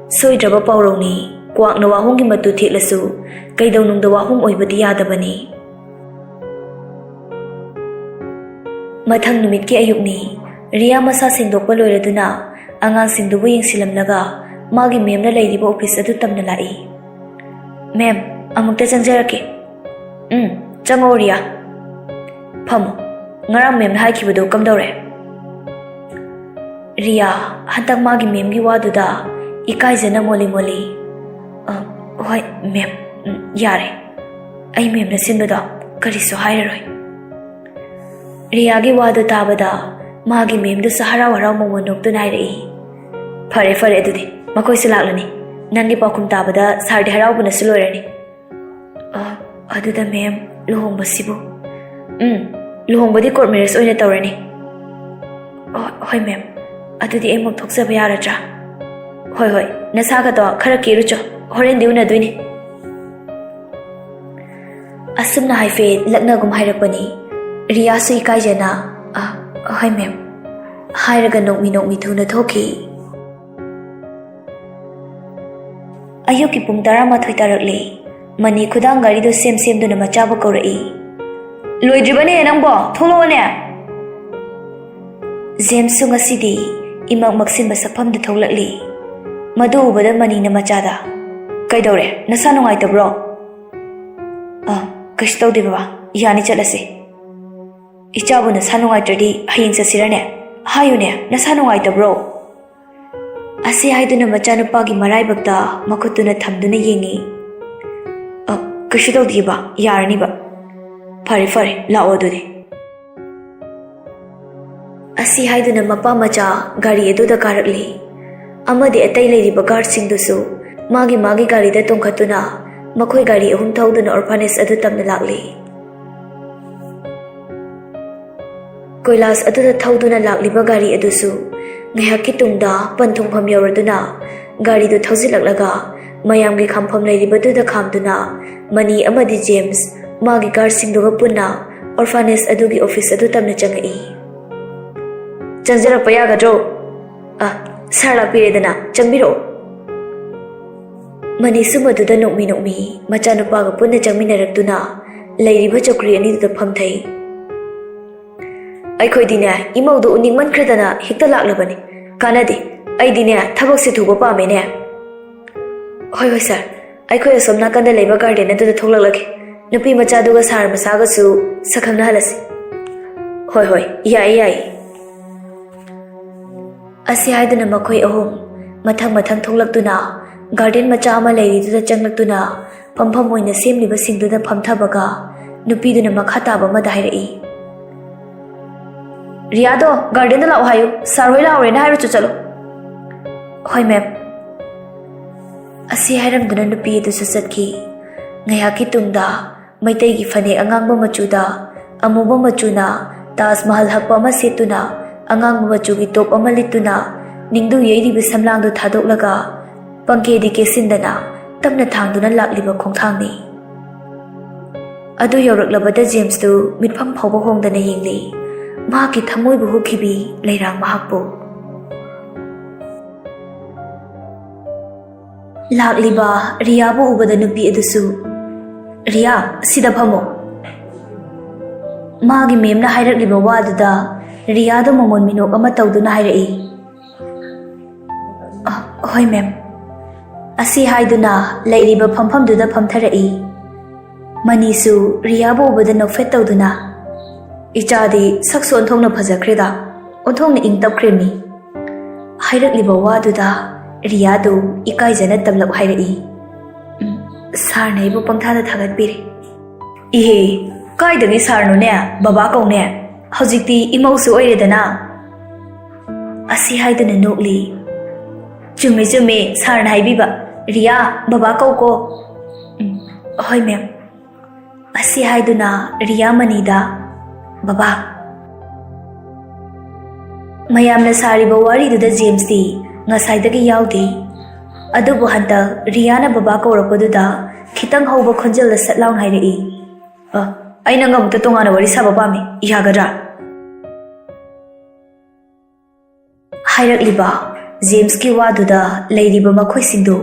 ꯁꯣꯏꯗ꯭ꯔꯕ ꯄꯥꯎꯔꯧꯅꯤ꯫ ꯀ꯭ꯋꯥꯛꯅ ꯋꯥꯍꯣꯡꯒꯤ ꯃꯇꯨ ꯊꯦꯛꯂꯁꯨ ꯀꯩꯗꯧꯅꯨꯡꯗ ꯋꯥꯍꯣꯡ ꯑꯣꯏꯕꯗꯤ ꯌꯥꯗꯕꯅꯤ꯫ ꯃꯊꯪ ꯅꯨꯃꯤꯠꯀꯤ ꯑꯌꯨꯛꯅꯤ꯫ ꯔꯤꯌꯥ ꯃꯁꯥ ꯁꯦꯡꯗꯣꯛꯄ ꯂꯣꯏꯔꯗꯨꯅ ꯑꯉꯥꯡꯁꯤꯡꯗꯨꯕꯨ ꯌꯦꯡꯁꯤꯜꯂꯝꯂꯒ ꯃꯥꯒꯤ ꯃꯦꯝꯅ ꯂꯩꯔꯤꯕ ꯑꯣꯐꯤꯁ ꯑꯗꯨ ꯇꯝꯅ ꯂꯥꯛꯏ꯫ "ꯃꯦꯝ, ꯑꯃꯨꯛꯇ ꯆꯪꯖꯔꯛꯀꯦ꯫" "ꯎꯝ, ꯆꯪꯉꯛꯑꯣ ꯔꯤꯌꯥ꯫ ꯐꯝꯃꯣ꯫ ꯉꯔꯥꯡ ꯃꯦꯝꯅ ꯍꯥꯏꯈꯤꯕꯗꯨ ꯀꯝꯗꯧꯔꯦ?" ꯔꯤꯌꯥ, ꯍꯟꯗꯛ ꯃꯥꯒꯤ ꯃꯦꯝꯒꯤ ꯋꯥꯗꯨꯗ ꯏꯀꯥꯏꯖꯅ ꯃꯣꯜꯂꯤ ꯃꯣꯜꯂꯤ, "ꯑ, ꯍꯣꯏ ꯃꯦꯝ, ꯎꯝ, ꯌꯥꯔꯦ꯫ ꯑꯩ ꯃꯦꯝꯅ ꯁꯤꯟꯕꯗꯣ ꯀꯔꯤꯁꯨ ꯍꯥꯏꯔꯔꯣꯏ꯫" ꯔꯤꯌꯥꯒꯤ ꯋꯥꯗꯨ ꯇꯥꯕꯗ ꯃꯥꯒꯤ ꯃꯦꯝꯗꯨꯁꯨ ꯍꯔꯥꯎ ꯍꯔꯥꯎ ꯃꯃꯣꯟ ꯅꯣꯛꯇꯨꯅ ꯍꯥꯏꯔꯛꯏ, "ꯐꯔꯦ, ꯐꯔꯦ, ꯑꯗꯨꯗꯤ ꯃꯈꯣꯏꯁꯨ ꯂꯥꯛꯂꯅꯤ꯫ ꯅꯪꯒꯤ ꯄꯥꯎꯈꯨꯝ ꯇꯥꯕꯗ ꯁꯥꯔꯗꯤ ꯍꯔꯥꯎꯕꯅꯁꯨ ꯂꯣꯏꯔꯅꯤ꯫" "ꯑ, ꯑꯗꯨꯗ ꯃꯦꯝ, ꯂꯨꯍꯣꯡꯕꯁꯤꯕꯨ?" "ꯎꯝ, ꯂꯨꯍꯣꯡꯕꯗꯤ ꯀꯣꯔꯠ ꯃꯦꯔꯦꯖ ꯑꯣꯏꯅ ꯇꯧꯔꯅꯤ꯫" "ꯑ, ꯍꯣꯏ ꯃꯦꯝ, ꯑꯗꯨꯗꯤ ꯑꯩꯃꯨꯛ ꯊꯣꯛꯆꯕ ꯌꯥꯔꯗ꯭ꯔꯥ?" "ꯍꯣꯏ, ꯍꯣꯏ, ꯅꯁꯥꯒꯗꯣ ꯈꯔ ꯀꯦꯔꯨꯆꯣ, ꯍꯣꯔꯦꯟꯗꯤ ꯎꯅꯗꯣꯏꯅꯤ꯫" ꯑꯁꯨꯝꯅ ꯍꯥꯏꯐꯦꯠ ꯂꯛꯅꯒꯨꯝ ꯍꯥꯏꯔꯛꯄꯅꯤ꯫ ꯔꯤꯌꯥꯁꯨ ꯏꯀꯥꯏꯖꯅ, "ꯑ, ꯍꯣꯏ ꯃꯦꯝ," ꯍꯥꯏꯔꯒ ꯅꯣꯛꯃꯤ ꯅꯣꯛꯃꯤ ꯊꯨꯅ ꯊꯣꯛꯈꯤ꯫ ꯑꯌꯨꯛꯀꯤ ꯄꯨꯡ ꯇꯔꯥꯃꯥꯊꯣꯏ ꯇꯥꯔꯛꯂꯦ꯫ ꯃꯅꯤ ꯈꯨꯗꯥꯡ ꯒꯥꯔꯤꯗꯨ ꯁꯦꯝ ꯁꯦꯝꯗꯨꯅ ꯃꯆꯥꯕꯨ ꯀꯧꯔꯛꯏ꯫ "ꯂꯣꯏꯗ꯭ꯔꯤꯕꯅꯦ ꯅꯪꯕꯣ, ꯊꯣꯛꯂꯛꯑꯣꯅꯦ!" ꯖꯦꯝꯁꯁꯨ ꯉꯁꯤꯗꯤ ꯏꯃꯛ ꯃꯛꯁꯤꯟꯕ ꯁꯛꯐꯝꯗ ꯊꯣꯛꯂꯛꯂꯤ꯫ ꯃꯗꯨ ꯎꯕꯗ ꯃꯅꯤꯅ ꯃꯆꯥꯗ, "ꯀꯩꯗꯧꯔꯦ? ꯅꯁꯥ ꯅꯨꯡꯉꯥꯏꯇꯕ꯭ꯔꯣ?" "ꯑ, ꯀꯩꯁꯨ ꯇꯧꯗꯦ ꯕꯕꯥ, ꯌꯥꯅꯤ, ꯆꯠꯂꯁꯤ꯫" "ꯏꯆꯥꯕꯨ ꯅꯁꯥ ꯅꯨꯡꯉꯥꯏꯇ꯭ꯔꯗꯤ ꯍꯌꯦꯡ ꯆꯠꯁꯤꯔꯅꯦ? ꯍꯥꯏꯌꯨꯅꯦ, ꯅꯁꯥ ꯅꯨꯡꯉꯥꯏꯇꯕ꯭ꯔꯣ?" ꯑꯁꯤ ꯍꯥꯏꯗꯨꯅ ꯃꯆꯥꯅꯨꯄꯥꯒꯤ ꯃꯔꯥꯏꯕꯛꯇ ꯃꯈꯨꯠꯇꯨꯅ ꯊꯝꯗꯨꯅ ꯌꯦꯡꯉꯤ꯫ "ꯑ, ꯀꯩꯁꯨ ꯇꯧꯗꯤꯌꯦ ꯕꯥ, ꯌꯥꯔꯅꯤꯕ꯫ ꯐꯔꯦ, ꯐꯔꯦ, ꯂꯥꯛꯑꯣ ꯑꯗꯨꯗꯤ꯫" ꯑꯁꯤ ꯍꯥꯏꯗꯨꯅ ꯃꯄꯥ ꯃꯆꯥ ꯒꯥꯔꯤ ꯑꯗꯨꯗ ꯀꯥꯔꯛꯂꯤ꯫ ꯑꯃꯗꯤ ꯑꯇꯩ ꯂꯩꯔꯤꯕ ꯒꯥꯔꯗꯁꯤꯡꯗꯨꯁꯨ ꯃꯥꯒꯤ ꯃꯥꯒꯤ ꯒꯥꯔꯤꯗ ꯇꯣꯡꯈꯠꯇꯨꯅ ꯃꯈꯣꯏ ꯒꯥꯔꯤ ꯑꯍꯨꯝ ꯊꯧꯗꯨꯅ ꯑꯣꯔꯐꯥꯅꯦꯖ ꯑꯗꯨ ꯇꯝꯅ ꯂꯥꯛꯂꯤ꯫ ꯀꯣꯏꯂꯥꯁ ꯑꯗꯨꯗ ꯊꯧꯗꯨꯅ ꯂꯥꯛꯂꯤꯕ ꯒꯥꯔꯤ ꯑꯗꯨꯁꯨ ꯉꯥꯏꯍꯥꯛꯀꯤ ꯇꯨꯡꯗ ꯄꯟꯊꯨꯡꯐꯝ ꯌꯧꯔꯗꯨꯅ ꯒꯥꯔꯤꯗꯨ ꯊꯧꯖꯤꯜꯂꯛꯂꯒ ꯃꯌꯥꯝꯒꯤ ꯈꯥꯝꯐꯝ ꯂꯩꯔꯤꯕꯗꯨꯗ ꯈꯥꯝꯗꯨꯅ ꯃꯅꯤ ꯑꯃꯗꯤ ꯖꯦꯝꯁ ꯃꯥꯒꯤ ꯒꯥꯔꯗꯁꯤꯡꯗꯨꯒ ꯄꯨꯟꯅ ꯑꯣꯔꯐꯥꯅꯦꯖ ꯑꯗꯨꯒꯤ ꯑꯣꯐꯤꯁ ꯑꯗꯨ ꯇꯝꯅ ꯆꯪꯉꯛꯏ꯫ "ꯆꯪꯖꯔꯛꯄ ꯌꯥꯒꯗ꯭ꯔꯣ?" "ꯑ, ꯁꯥꯔ ꯂꯥꯛꯄꯤꯔꯦꯗꯅ, ꯆꯪꯕꯤꯔꯛꯑꯣ꯫" ꯃꯅꯤꯁꯨ ꯃꯗꯨꯗ ꯅꯣꯛꯃꯤ ꯅꯣꯛꯃꯤ ꯃꯆꯥꯅꯨꯄꯥꯒ ꯄꯨꯟꯅ ꯆꯪꯃꯤꯟꯅꯔꯛꯇꯨꯅ ꯂꯩꯔꯤꯕ ꯆꯧꯀ꯭ꯔꯤ ꯑꯅꯤꯗꯨꯗ ꯐꯝꯊꯩ꯫ "ꯑꯩꯈꯣꯏꯗꯤꯅꯦ, ꯏꯃꯧꯗꯣ ꯎꯅꯤꯡꯃꯟꯈ꯭ꯔꯗꯅ ꯍꯦꯛꯇ ꯂꯥꯛꯂꯕꯅꯤ꯫ ꯀꯥꯟꯅꯗꯦ, ꯑꯩꯗꯤꯅꯦ, ꯊꯕꯛꯁꯦ ꯊꯨꯕ ꯄꯥꯝꯃꯦꯅꯦ꯫" "ꯍꯣꯏ, ꯍꯣꯏ, ꯁꯥꯔ, ꯑꯩꯈꯣꯏ ꯑꯁꯣꯝ ꯅꯥꯀꯟꯗ ꯂꯩꯕ ꯒꯥꯔꯗꯦꯟ ꯑꯗꯨꯗ ꯊꯣꯛꯂꯛꯂꯒꯦ꯫ ꯅꯨꯄꯤ ꯃꯆꯥꯗꯨꯒ ꯁꯥꯔ ꯃꯆꯥꯒꯁꯨ ꯁꯛꯈꯪꯅꯍꯜꯂꯁꯤ꯫" "ꯍꯣꯏ, ꯍꯣꯏ, ꯌꯥꯏꯌꯦ, ꯌꯥꯏꯌꯦ꯫" ꯑꯁꯤ ꯍꯥꯏꯗꯨꯅ ꯃꯈꯣꯏ ꯑꯍꯨꯝ ꯃꯊꯪ ꯃꯊꯪ ꯊꯣꯛꯂꯛꯇꯨꯅ ꯒꯥꯔꯗꯦꯟ ꯃꯆꯥ ꯑꯃ ꯂꯩꯔꯤꯗꯨꯗ ꯆꯪꯂꯛꯇꯨꯅ ꯐꯝꯐꯝ ꯑꯣꯏꯅ ꯁꯦꯝꯂꯤꯕꯁꯤꯡꯗꯨꯗ ꯐꯝꯊꯕꯒ ꯅꯨꯄꯤꯗꯨꯅ ꯃꯈꯥ ꯇꯥꯕ ꯑꯃꯗ ꯍꯥꯏꯔꯛꯏ, "ꯔꯤꯌꯥꯗꯣ ꯒꯥꯔꯗꯦꯟꯗ ꯂꯥꯛꯑꯣ ꯍꯥꯏꯌꯨ, ꯁꯥꯔ ꯍꯣꯏ ꯂꯥꯛꯑꯣꯔꯦꯅ ꯍꯥꯏꯔꯨꯆꯣ, ꯆꯠꯂꯣ꯫" "ꯍꯣꯏ ꯃꯦꯝ꯫" ꯑꯁꯤ ꯍꯥꯏꯔꯝꯗꯨꯅ ꯅꯨꯄꯤ ꯑꯗꯨꯁꯨ ꯆꯠꯈꯤ꯫ ꯉꯥꯏꯍꯥꯛꯀꯤ ꯇꯨꯡꯗ ꯃꯩꯇꯩꯒꯤ ꯐꯅꯦꯛ ꯑꯉꯥꯡꯕ ꯃꯆꯨꯗ ꯑꯃꯨꯕ ꯃꯆꯨꯅ ꯇꯥꯖ ꯃꯍꯜ ꯍꯛꯄ ꯑꯃ ꯁꯦꯠꯇꯨꯅ, ꯑꯉꯥꯡꯕ ꯃꯆꯨꯒꯤ ꯇꯣꯞ ꯑꯃ ꯂꯤꯠꯇꯨꯅ, ꯅꯤꯡꯗꯨ ꯌꯩꯔꯤꯕ ꯁꯝꯂꯥꯡꯗꯨ ꯊꯥꯗꯣꯛꯂꯒ, ꯄꯪꯀꯦꯗꯤ ꯀꯦꯁꯤꯟꯗꯅ ꯇꯞꯅ ꯊꯥꯡꯗꯨꯅ ꯂꯥꯛꯂꯤꯕ ꯈꯣꯡꯊꯥꯡꯅꯤ꯫ ꯑꯗꯨ ꯌꯧꯔꯛꯂꯕꯗ ꯖꯦꯝꯁꯇꯨ ꯃꯤꯠꯐꯝ ꯐꯥꯎꯕ ꯍꯣꯡꯗꯅ ꯌꯦꯡꯂꯤ꯫ ꯃꯍꯥꯛꯀꯤ ꯊꯃꯣꯏꯕꯨ ꯍꯨꯈꯤꯕꯤ ꯂꯩꯔꯥꯡ ꯃꯍꯥꯛꯄꯨ꯫ ꯂꯥꯛꯂꯤꯕ ꯔꯤꯌꯥꯕꯨ ꯎꯕꯗ ꯅꯨꯄꯤ ꯑꯗꯨꯁꯨ, "ꯔꯤꯌꯥ, ꯁꯤꯗ ꯐꯝꯃꯣ꯫" ꯃꯥꯒꯤ ꯃꯦꯝꯅ ꯍꯥꯏꯔꯛꯂꯤꯕ ꯋꯥꯗꯨꯗ ꯔꯤꯌꯥꯗꯨ ꯃꯃꯣꯟ ꯃꯤꯅꯣꯛ ꯑꯃ ꯇꯧꯗꯨꯅ ꯍꯥꯏꯔꯛꯏ, "ꯑ, ꯍꯣꯏ ꯃꯦꯝ꯫" ꯑꯁꯤ ꯍꯥꯏꯗꯨꯅ ꯂꯩꯔꯤꯕ ꯐꯝꯐꯝꯗꯨꯗ ꯐꯝꯊꯔꯛꯏ꯫ ꯃꯅꯤꯁꯨ ꯔꯤꯌꯥꯕꯨ ꯎꯕꯗ ꯅꯣꯛꯐꯦꯠ ꯇꯧꯗꯨꯅ, "ꯏꯆꯥꯗꯤ ꯁꯛꯁꯨ ꯑꯣꯟꯊꯣꯛꯅ ꯐꯖꯈ꯭ꯔꯦꯗ, ꯑꯣꯟꯊꯣꯛꯅ ꯏꯪ ꯇꯞꯈ꯭ꯔꯦ ꯃꯤ꯫" ꯍꯥꯏꯔꯛꯂꯤꯕ ꯋꯥꯗꯨꯗ ꯔꯤꯌꯥꯗꯨ ꯏꯀꯥꯏꯖꯅ ꯇꯞꯂꯞ ꯍꯥꯏꯔꯛꯏ, "ꯎꯝ, ꯁꯥꯔꯅ ꯑꯩꯕꯨ ꯄꯪꯊꯥꯗ ꯊꯥꯒꯠꯄꯤꯔꯦ꯫" "ꯏꯍꯦ, ꯀꯥꯏꯗꯒꯤ ꯁꯥꯔꯅꯣꯅꯦ, ꯕꯕꯥ ꯀꯧꯅꯦ꯫ ꯍꯧꯖꯤꯛꯇꯤ ꯏꯃꯧꯁꯨ ꯑꯣꯏꯔꯦꯗꯅ꯫" ꯑꯁꯤ ꯍꯥꯏꯗꯨꯅ ꯅꯣꯛꯂꯤ꯫ "ꯆꯨꯝꯃꯦ, ꯆꯨꯝꯃꯦ, ꯁꯥꯔꯅ ꯍꯥꯏꯕꯤꯕ꯫ ꯔꯤꯌꯥ, ꯕꯕꯥ ꯀꯧꯀꯣ꯫" "ꯎꯝ, ꯍꯣꯏ ꯃꯦꯝ꯫" ꯑꯁꯤ ꯍꯥꯏꯗꯨꯅ ꯔꯤꯌꯥ ꯃꯅꯤꯗ, "ꯕꯕꯥ꯫" ꯃꯌꯥꯝꯅ ꯁꯥꯔꯤꯕ ꯋꯥꯔꯤꯗꯨꯗ ꯖꯦꯝꯁꯇꯤ ꯉꯁꯥꯏꯗꯒꯤ ꯌꯥꯎꯗꯦ꯫ ꯑꯗꯨꯕꯨ ꯍꯟꯗꯛ ꯔꯤꯌꯥꯅ ꯕꯕꯥ ꯀꯧꯔꯛꯄꯗꯨꯗ ꯈꯤꯇꯪ ꯍꯧꯕ ꯈꯣꯟꯖꯦꯜꯗ ꯁꯠ ꯂꯥꯎꯅ ꯍꯥꯏꯔꯛꯏ, "ꯑ, ꯑꯩ ꯅꯪꯒ ꯑꯃꯨꯛꯇ ꯇꯣꯉꯥꯟꯅ ꯋꯥꯔꯤ ꯁꯥꯕ ꯄꯥꯝꯃꯤ, ꯌꯥꯒꯗ꯭ꯔꯥ?" ꯍꯥꯏꯔꯛꯂꯤꯕ ꯖꯦꯝꯁꯀꯤ ꯋꯥꯗꯨꯗ ꯂꯩꯔꯤꯕ ꯃꯈꯣꯏꯁꯤꯡꯗꯨ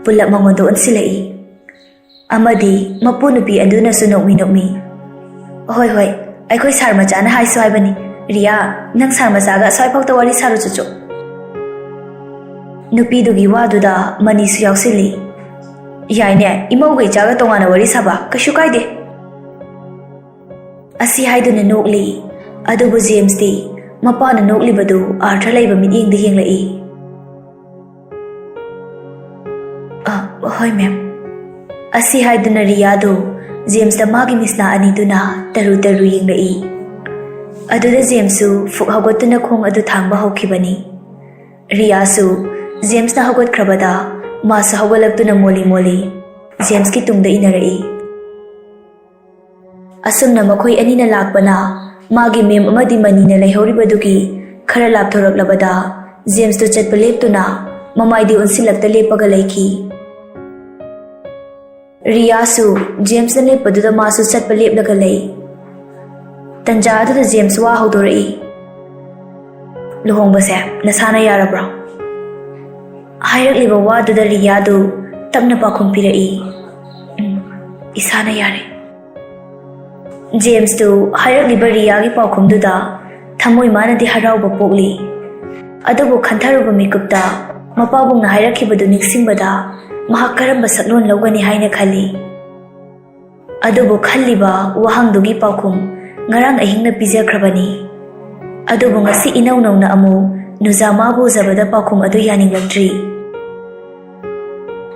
ꯄꯨꯂꯞ ꯃꯉꯣꯟꯗ ꯑꯣꯟꯁꯤꯜꯂꯛꯏ꯫ ꯑꯃꯗꯤ ꯃꯄꯨ ꯅꯨꯄꯤ ꯑꯗꯨꯅꯁꯨ ꯅꯣꯛꯃꯤ ꯅꯣꯛꯃꯤ, "ꯍꯣꯏ, ꯍꯣꯏ, ꯑꯩꯈꯣꯏ ꯁꯥꯔ ꯃꯆꯥꯅ ꯍꯥꯏꯁꯨ ꯍꯥꯏꯕꯅꯤ, ꯔꯤꯌꯥ, ꯅꯪ ꯁꯥꯔ ꯃꯆꯥꯒ ꯑꯁ꯭ꯋꯥꯏꯐꯥꯎꯇ ꯋꯥꯔꯤ ꯁꯥꯔꯨ ꯆꯨꯆꯨ꯫" ꯅꯨꯄꯤꯗꯨꯒꯤ ꯋꯥꯗꯨꯗ ꯃꯅꯤꯁꯨ ꯌꯥꯎꯁꯤꯜꯂꯤ꯫ "ꯌꯥꯏꯅꯦ, ꯏꯃꯧꯒ ꯏꯆꯥꯒ ꯇꯣꯉꯥꯟꯅ ꯋꯥꯔꯤ ꯁꯥꯕ, ꯀꯩꯁꯨ ꯀꯥꯏꯗꯦ꯫" ꯑꯁꯤ ꯍꯥꯏꯗꯨꯅ ꯅꯣꯛꯂꯤ꯫ ꯑꯗꯨꯕꯨ ꯖꯦꯝꯁꯇꯤ ꯃꯄꯥꯅ ꯅꯣꯛꯂꯤꯕꯗꯨ ꯑꯥꯔꯊ ꯂꯩꯕ ꯃꯤꯠꯌꯦꯡꯗ ꯌꯦꯡꯂꯛꯏ꯫ "ꯑ, ꯍꯣꯏ ꯃꯦꯝ꯫" ꯑꯁꯤ ꯍꯥꯏꯗꯨꯅ ꯔꯤꯌꯥꯗꯨ ꯖꯦꯝꯁꯇ ꯃꯥꯒꯤ ꯃꯤꯠꯁꯅꯥ ꯑꯅꯤꯗꯨꯅ ꯇꯔꯨ ꯇꯔꯨ ꯌꯦꯡꯂꯛꯏ꯫ ꯑꯗꯨꯗ ꯖꯦꯝꯁꯁꯨ ꯐꯨꯛ ꯍꯧꯒꯠꯇꯨꯅ ꯈꯣꯡ ꯑꯗꯨ ꯊꯥꯡꯕ ꯍꯧꯈꯤꯕꯅꯤ꯫ ꯔꯤꯌꯥꯁꯨ ꯖꯦꯝꯁꯅ ꯍꯧꯒꯠꯈ꯭ꯔꯕꯗ ꯃꯥꯁꯨ ꯍꯧꯒꯠꯂꯛꯇꯨꯅ ꯃꯣꯂꯤ ꯃꯣꯂꯤ ꯖꯦꯝꯁꯀꯤ ꯇꯨꯡꯗ ꯏꯟꯅꯔꯛꯏ꯫ ꯑꯁꯨꯝꯅ ꯃꯈꯣꯏ ꯑꯅꯤꯅ ꯂꯥꯛꯄꯅ ꯃꯥꯒꯤ ꯃꯦꯝ ꯑꯃꯗꯤ ꯃꯅꯤꯅ ꯂꯩꯍꯧꯔꯤꯕꯗꯨꯒꯤ ꯈꯔ ꯂꯥꯞꯊꯣꯔꯛꯂꯕꯗ ꯖꯦꯝꯁꯇꯨ ꯆꯠꯄ ꯂꯦꯞꯇꯨꯅ ꯃꯃꯥꯏꯗꯤ ꯑꯣꯟꯁꯤꯜꯂꯛꯇ ꯂꯦꯞꯄꯒ ꯂꯩꯈꯤ꯫ ꯔꯤꯌꯥꯁꯨ ꯖꯦꯝꯁꯅ ꯂꯦꯞꯄꯗꯨꯗ ꯃꯥꯁꯨ ꯆꯠꯄ ꯂꯦꯞꯂꯒ ꯂꯩ꯫ ꯇꯟꯖꯥ ꯑꯗꯨꯗ ꯖꯦꯝꯁ ꯋꯥ ꯍꯧꯗꯣꯔꯛꯏ꯫ "ꯂꯨꯍꯣꯡꯕꯁꯦ ꯅꯁꯥꯅ ꯌꯥꯔꯕ꯭ꯔꯣ?" ꯍꯥꯏꯔꯛꯂꯤꯕ ꯋꯥꯗꯨꯗ ꯔꯤꯌꯥꯗꯨ ꯇꯞꯅ ꯄꯥꯎꯈꯨꯝ ꯄꯤꯔꯛꯏ, "ꯎꯝ, ꯏꯁꯥꯅ ꯌꯥꯔꯦ꯫" ꯖꯦꯝꯁꯇꯨ ꯍꯥꯏꯔꯛꯂꯤꯕ ꯔꯤꯌꯥꯒꯤ ꯄꯥꯎꯈꯨꯝꯗꯨꯗ ꯊꯃꯣꯏ ꯃꯥꯅꯗꯤ ꯍꯔꯥꯎꯕ ꯄꯣꯛꯂꯤ꯫ ꯑꯗꯨꯕꯨ ꯈꯟꯊꯔꯨꯕ ꯃꯤꯀꯨꯞꯇ ꯃꯄꯥꯕꯨꯡꯅ ꯍꯥꯏꯔꯛꯈꯤꯕꯗꯨ ꯅꯤꯡꯁꯤꯡꯕꯗ ꯃꯍꯥꯛ ꯀꯔꯝꯕ ꯁꯛꯂꯣꯟ ꯂꯧꯒꯅꯤ ꯍꯥꯏꯅ ꯈꯜꯂꯤ꯫ ꯑꯗꯨꯕꯨ ꯈꯜꯂꯤꯕ ꯋꯥꯍꯪꯗꯨꯒꯤ ꯄꯥꯎꯈꯨꯝ ꯉꯔꯥꯡ ꯑꯍꯤꯡꯅ ꯄꯤꯖꯈ꯭ꯔꯕꯅꯤ꯫ ꯑꯗꯨꯕꯨ ꯉꯁꯤ ꯏꯅꯧ ꯅꯧꯅ ꯑꯃꯨꯛ ꯅꯨꯖꯥꯃꯥꯕꯨ ꯎꯖꯕꯗ ꯄꯥꯎꯈꯨꯝ ꯑꯗꯨ ꯌꯥꯅꯤꯡꯂꯛꯇ꯭ꯔꯤ꯫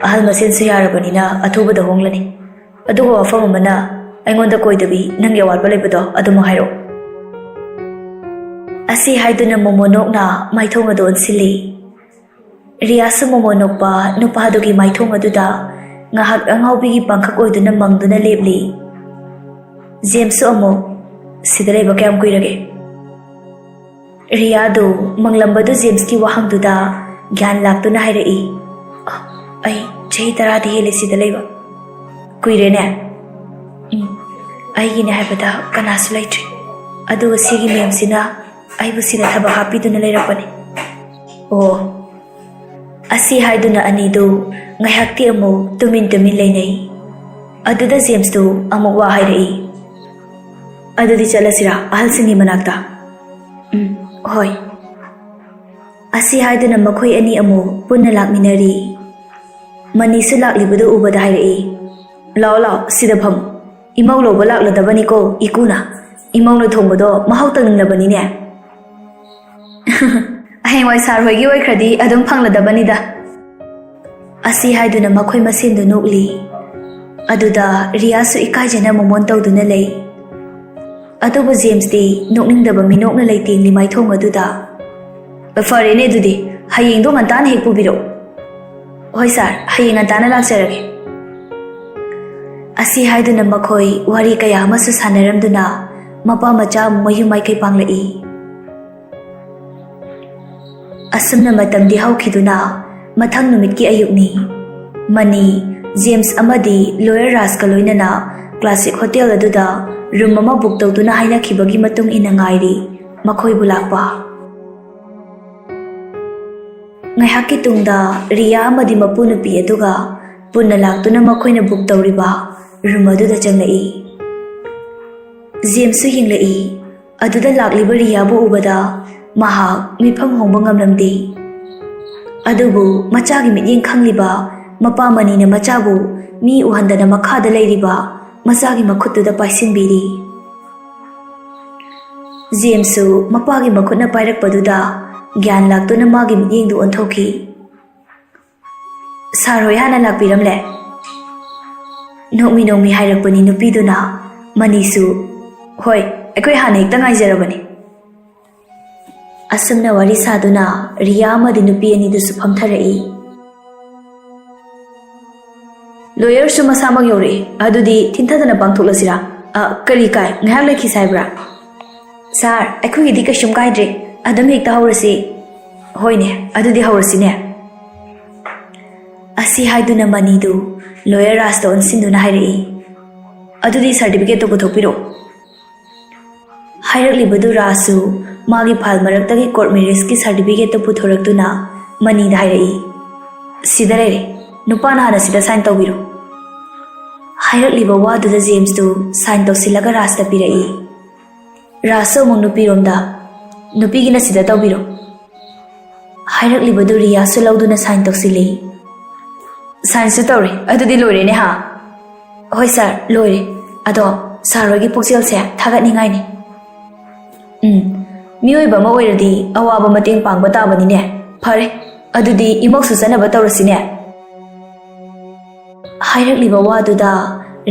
"ꯑꯍꯜ ꯃꯁꯦꯟꯁꯨ ꯌꯥꯔꯕꯅꯤꯅ ꯑꯊꯨꯕꯗ ꯍꯣꯡꯂꯅꯤ꯫ ꯑꯗꯨꯒ ꯋꯥꯐꯝ ꯑꯃꯅ, ꯑꯩꯉꯣꯟꯗ ꯀꯣꯏꯗꯕꯤ ꯅꯪꯒꯤ ꯑꯋꯥꯠꯄ ꯂꯩꯕꯗꯣ ꯑꯗꯨꯃꯛ ꯍꯥꯏꯔꯛꯑꯣ꯫" ꯑꯁꯤ ꯍꯥꯏꯗꯨꯅ ꯃꯣꯃꯣꯅꯣꯛꯅ ꯃꯥꯏꯊꯣꯡ ꯑꯗꯨ ꯑꯣꯟꯁꯤꯜꯂꯤ꯫ ꯔꯤꯌꯥꯁꯨ ꯃꯣꯃꯣꯅꯣꯛꯄ ꯅꯨꯄꯥꯗꯨꯒꯤ ꯃꯥꯏꯊꯣꯡ ꯑꯗꯨꯗ ꯉꯥꯏꯍꯥꯛ ꯑꯉꯥꯎꯕꯤꯒꯤ ꯄꯥꯡꯈꯛ ꯑꯣꯏꯗꯨꯅ ꯃꯪꯗꯨꯅ ꯂꯦꯞꯂꯤ꯫ ꯖꯦꯝꯁꯁꯨ ꯑꯃꯨꯛ, "ꯁꯤꯗ ꯂꯩꯕ ꯀꯌꯥꯝ ꯀꯨꯏꯔꯒꯦ?" ꯔꯤꯌꯥꯗꯨ ꯃꯪꯂꯝꯕꯗꯨ ꯖꯦꯝꯁꯀꯤ ꯋꯥꯍꯪꯗꯨꯗ ꯒ꯭ꯌꯥꯟ ꯂꯥꯛꯇꯨꯅ ꯍꯥꯏꯔꯛꯏ, "ꯑ, ꯑꯩ ꯆꯍꯤ ꯇꯔꯥꯗꯤ ꯍꯦꯜꯂꯦ ꯁꯤꯗ ꯂꯩꯕ꯫" "ꯀꯨꯏꯔꯦꯅꯦ?" "ꯎꯝ, ꯑꯩꯒꯤꯅꯦ ꯍꯥꯏꯕꯗ ꯀꯅꯥꯁꯨ ꯂꯩꯇ꯭ꯔꯤ꯫ ꯑꯗꯨꯒ ꯁꯤꯒꯤ ꯃꯦꯝꯁꯤꯅ ꯑꯩꯕꯨ ꯁꯤꯗ ꯊꯕꯛ ꯍꯥꯞꯄꯤꯗꯨꯅ ꯂꯩꯔꯛꯄꯅꯤ꯫" "ꯑꯣ꯫" ꯑꯁꯤ ꯍꯥꯏꯗꯨꯅ ꯑꯅꯤꯗꯨ ꯉꯥꯏꯍꯥꯛꯇꯤ ꯑꯃꯨꯛ ꯇꯨꯃꯤꯟ ꯇꯨꯃꯤꯟ ꯂꯩꯅꯩ꯫ ꯑꯗꯨꯗ ꯖꯦꯝꯁꯇꯨ ꯑꯃꯨꯛ ꯋꯥ ꯍꯥꯏꯔꯛꯏ, "ꯑꯗꯨꯗꯤ ꯆꯠꯂꯁꯤꯔꯥ ꯑꯍꯜꯁꯤꯡꯒꯤ ꯃꯅꯥꯛꯇ?" "ꯎꯝ, ꯍꯣꯏ꯫" ꯑꯁꯤ ꯍꯥꯏꯗꯨꯅ ꯃꯈꯣꯏ ꯑꯅꯤ ꯑꯃꯨꯛ ꯄꯨꯟꯅ ꯂꯥꯛꯃꯤꯟꯅꯔꯤ꯫ ꯃꯅꯤꯁꯨ ꯂꯥꯛꯂꯤꯕꯗꯨ ꯎꯕꯗ ꯍꯥꯏꯔꯛꯏ, "ꯂꯥꯛꯑꯣ, ꯂꯥꯛꯑꯣ, ꯁꯤꯗ ꯐꯝ꯫ ꯏꯃꯧ ꯂꯧꯕ ꯂꯥꯛꯂꯗꯕꯅꯤꯀꯣ ꯏꯀꯨꯅ꯫ ꯏꯃꯧꯅ ꯊꯣꯡꯕꯗꯣ ꯃꯍꯥꯎ ꯇꯪꯅꯤꯡꯂꯕꯅꯤꯅꯦ꯫" "ꯍꯌꯦꯡꯋꯥꯏ ꯁꯥꯔ ꯍꯣꯏꯒꯤ ꯑꯣꯏꯈ꯭ꯔꯗꯤ ꯑꯗꯨꯝ ꯐꯪꯂꯗꯕꯅꯤꯗ꯫" ꯑꯁꯤ ꯍꯥꯏꯗꯨꯅ ꯃꯈꯣꯏ ꯃꯁꯦꯟꯗꯨ ꯅꯣꯛꯂꯤ꯫ ꯑꯗꯨꯗ ꯔꯤꯌꯥꯁꯨ ꯏꯀꯥꯏꯖꯅ ꯃꯣꯃꯣꯟ ꯇꯧꯗꯨꯅ ꯂꯩ꯫ ꯑꯗꯨꯕꯨ ꯖꯦꯝꯁꯇꯤ ꯅꯣꯛꯅꯤꯡꯗꯕ ꯃꯤꯅꯣꯛꯅ ꯂꯩꯇꯦꯡꯂꯤ ꯃꯥꯏꯊꯣꯡ ꯑꯗꯨꯗ꯫ "ꯐꯔꯦꯅꯦ ꯑꯗꯨꯗꯤ, ꯍꯌꯦꯡꯗꯣ ꯉꯟꯇꯥꯅ ꯍꯦꯛ ꯄꯨꯕꯤꯔꯛꯎ꯫" "ꯍꯣꯏ ꯁꯥꯔ, ꯍꯌꯦꯡ ꯉꯟꯇꯥꯅ ꯂꯥꯛꯆꯔꯒꯦ꯫" ꯑꯁꯤ ꯍꯥꯏꯗꯨꯅ ꯃꯈꯣꯏ ꯋꯥꯔꯤ ꯀꯌꯥ ꯑꯃꯁꯨ ꯁꯥꯟꯅꯔꯝꯗꯨꯅ ꯃꯄꯥ ꯃꯆꯥ ꯃꯌꯨꯝ ꯃꯥꯏꯀꯩ ꯄꯥꯡꯂꯛꯏ꯫ ꯑꯁꯨꯝꯅ ꯃꯇꯝꯗꯤ ꯍꯧꯈꯤꯗꯨꯅ ꯃꯊꯪ ꯅꯨꯃꯤꯠꯀꯤ ꯑꯌꯨꯛꯅꯤ꯫ ꯃꯅꯤ ꯖꯦꯝꯁ ꯑꯃꯗꯤ ꯂꯣꯌꯔ ꯔꯥꯖꯀ ꯂꯣꯏꯅꯅ ꯀ꯭ꯂꯥꯁꯤꯛ ꯍꯣꯇꯦꯜ ꯑꯗꯨꯗ ꯔꯨꯝ ꯑꯃ ꯕꯨꯛ ꯇꯧꯗꯨꯅ ꯍꯥꯏꯅꯈꯤꯕꯒꯤ ꯃꯇꯨꯡ ꯏꯟꯅ ꯉꯥꯏꯔꯤ ꯃꯈꯣꯏꯕꯨ ꯂꯥꯛꯄ꯫ ꯉꯥꯏꯍꯥꯛꯀꯤ ꯇꯨꯡꯗ ꯔꯤꯌꯥ ꯑꯃꯗꯤ ꯃꯄꯨ ꯅꯨꯄꯤ ꯑꯗꯨꯒ ꯄꯨꯟꯅ ꯂꯥꯛꯇꯨꯅ ꯃꯈꯣꯏꯅ ꯕꯨꯛ ꯇꯧꯔꯤꯕ ꯔꯨꯝ ꯑꯗꯨꯗ ꯆꯪꯂꯛꯏ꯫ ꯖꯦꯝꯁꯁꯨ ꯌꯦꯡꯂꯛꯏ꯫ ꯑꯗꯨꯗ ꯂꯥꯛꯂꯤꯕ ꯔꯤꯌꯥꯕꯨ ꯎꯕꯗ ꯃꯍꯥꯛ ꯃꯤꯐꯝ ꯍꯣꯡꯕ ꯉꯝꯂꯝꯗꯦ꯫ ꯑꯗꯨꯕꯨ ꯃꯆꯥꯒꯤ ꯃꯤꯠꯌꯦꯡ ꯈꯪꯂꯤꯕ ꯃꯄꯥ ꯃꯅꯤꯅ ꯃꯆꯥꯕꯨ ꯃꯤ ꯎꯍꯟꯗꯅ ꯃꯈꯥꯗ ꯂꯩꯔꯤꯕ ꯃꯆꯥꯒꯤ ꯃꯈꯨꯠꯇꯨꯗ ꯄꯥꯏꯁꯤꯟꯕꯤꯔꯤ꯫ ꯖꯦꯝꯁꯁꯨ ꯃꯄꯥꯒꯤ ꯃꯈꯨꯠꯅ ꯄꯥꯏꯔꯛꯄꯗꯨꯗ ꯒ꯭ꯌꯥꯟ ꯂꯥꯛꯇꯨꯅ ꯃꯥꯒꯤ ꯃꯤꯠꯌꯦꯡꯗꯨ ꯑꯣꯟꯊꯣꯛꯈꯤ꯫ "ꯁꯥꯔ ꯍꯣꯏ ꯍꯥꯟꯅ ꯂꯥꯛꯄꯤꯔꯝꯂꯦ?" ꯅꯣꯛꯃꯤ ꯅꯣꯛꯃꯤ ꯍꯥꯏꯔꯛꯄꯅꯤ ꯅꯨꯄꯤꯗꯨꯅ꯫ ꯃꯅꯤꯁꯨ, "ꯍꯣꯏ, ꯑꯩꯈꯣꯏ ꯍꯥꯟꯅ ꯍꯦꯛꯇ ꯉꯥꯏꯖꯔꯕꯅꯤ꯫" ꯑꯁꯨꯝꯅ ꯋꯥꯔꯤ ꯁꯥꯗꯨꯅ ꯔꯤꯌꯥ ꯑꯃꯗꯤ ꯅꯨꯄꯤ ꯑꯅꯤꯗꯨꯁꯨ ꯐꯝꯊꯔꯛꯏ꯫ "ꯂꯣꯌꯔꯁꯨ ꯃꯁꯥꯃꯛ ꯌꯧꯔꯛꯏ, ꯑꯗꯨꯗꯤ ꯊꯤꯟꯊꯗꯅ ꯄꯥꯡꯊꯣꯛꯂꯁꯤꯔꯥ? ꯑ, ꯀꯔꯤ ꯀꯥꯏ? ꯉꯥꯏꯍꯥꯛ ꯂꯩꯈꯤꯁꯤ ꯍꯥꯏꯕ꯭ꯔꯥ?" "ꯁꯥꯔ, ꯑꯩꯈꯣꯏꯒꯤꯗꯤ ꯀꯩꯁꯨꯝ ꯀꯥꯏꯗ꯭ꯔꯦ, ꯑꯗꯨꯝ ꯍꯦꯛꯇ ꯍꯧꯔꯁꯤ꯫" "ꯍꯣꯏꯅꯦ, ꯑꯗꯨꯗꯤ ꯍꯧꯔꯁꯤꯅꯦ꯫" ꯑꯁꯤ ꯍꯥꯏꯗꯨꯅ ꯃꯅꯤꯗꯨ ꯂꯣꯌꯔ ꯔꯥꯖꯇ ꯑꯣꯟꯁꯤꯟꯗꯨꯅ ꯍꯥꯏꯔꯛꯏ, "ꯑꯗꯨꯗꯤ ꯁꯥꯔꯇꯤꯐꯤꯀꯦꯠꯇꯨ ꯄꯨꯊꯣꯛꯄꯤꯔꯛꯑꯣ꯫" ꯍꯥꯏꯔꯛꯂꯤꯕꯗꯨ ꯔꯥꯖꯁꯨ ꯃꯥꯒꯤ ꯐꯥꯏꯜ ꯃꯔꯛꯇꯒꯤ ꯀꯣꯔꯠ ꯃꯦꯔꯤꯖꯀꯤ ꯁꯥꯔꯇꯤꯐꯤꯀꯦꯠꯇꯨ ꯄꯨꯊꯣꯔꯛꯇꯨꯅ ꯃꯅꯤꯗ ꯍꯥꯏꯔꯛꯏ, "ꯁꯤꯗ ꯂꯩꯔꯦ, ꯅꯨꯄꯥꯅ ꯍꯥꯟꯅ ꯁꯤꯗ ꯁꯥꯏꯟ ꯇꯧꯕꯤꯔꯣ꯫" ꯍꯥꯏꯔꯛꯂꯤꯕ ꯋꯥꯗꯨꯗ ꯖꯦꯝꯁꯇꯨ ꯁꯥꯏꯟ ꯇꯧꯁꯤꯜꯂꯒ ꯔꯥꯖꯇ ꯄꯤꯔꯛꯏ꯫ ꯔꯥꯖꯁꯨ ꯑꯃꯨꯛ ꯅꯨꯄꯤꯔꯣꯝꯗ, "ꯅꯨꯄꯤꯒꯤꯅ ꯁꯤꯗ ꯇꯧꯕꯤꯔꯣ꯫" ꯍꯥꯏꯔꯛꯂꯤꯕꯗꯨ ꯔꯤꯌꯥꯁꯨ ꯂꯧꯗꯨꯅ ꯁꯥꯏꯟ ꯇꯧꯁꯤꯜꯂꯤ꯫ "ꯁꯥꯏꯟꯁꯨ ꯇꯧꯔꯦ, ꯑꯗꯨꯗꯤ ꯂꯣꯏꯔꯦꯅꯦ ꯍꯥ?" "ꯍꯣꯏ ꯁꯥꯔ, ꯂꯣꯏꯔꯦ꯫ ꯑꯗꯣ ꯁꯥꯔ ꯍꯣꯏꯒꯤ ꯄꯨꯛꯆꯦꯜꯁꯦ ꯊꯥꯒꯠꯅꯤꯡꯉꯥꯏꯅꯤ꯫" "ꯎꯝ, ꯃꯤꯑꯣꯏꯕ ꯑꯃ ꯑꯣꯏꯔꯗꯤ ꯑꯋꯥꯕ ꯃꯇꯦꯡ ꯄꯥꯡꯕ ꯇꯥꯕꯅꯤꯅꯦ꯫ ꯐꯔꯦ, ꯑꯗꯨꯗꯤ ꯏꯃꯧꯁꯨ ꯆꯠꯅꯕ ꯇꯧꯔꯁꯤꯅꯦ꯫" ꯍꯥꯏꯔꯛꯂꯤꯕ ꯋꯥꯗꯨꯗ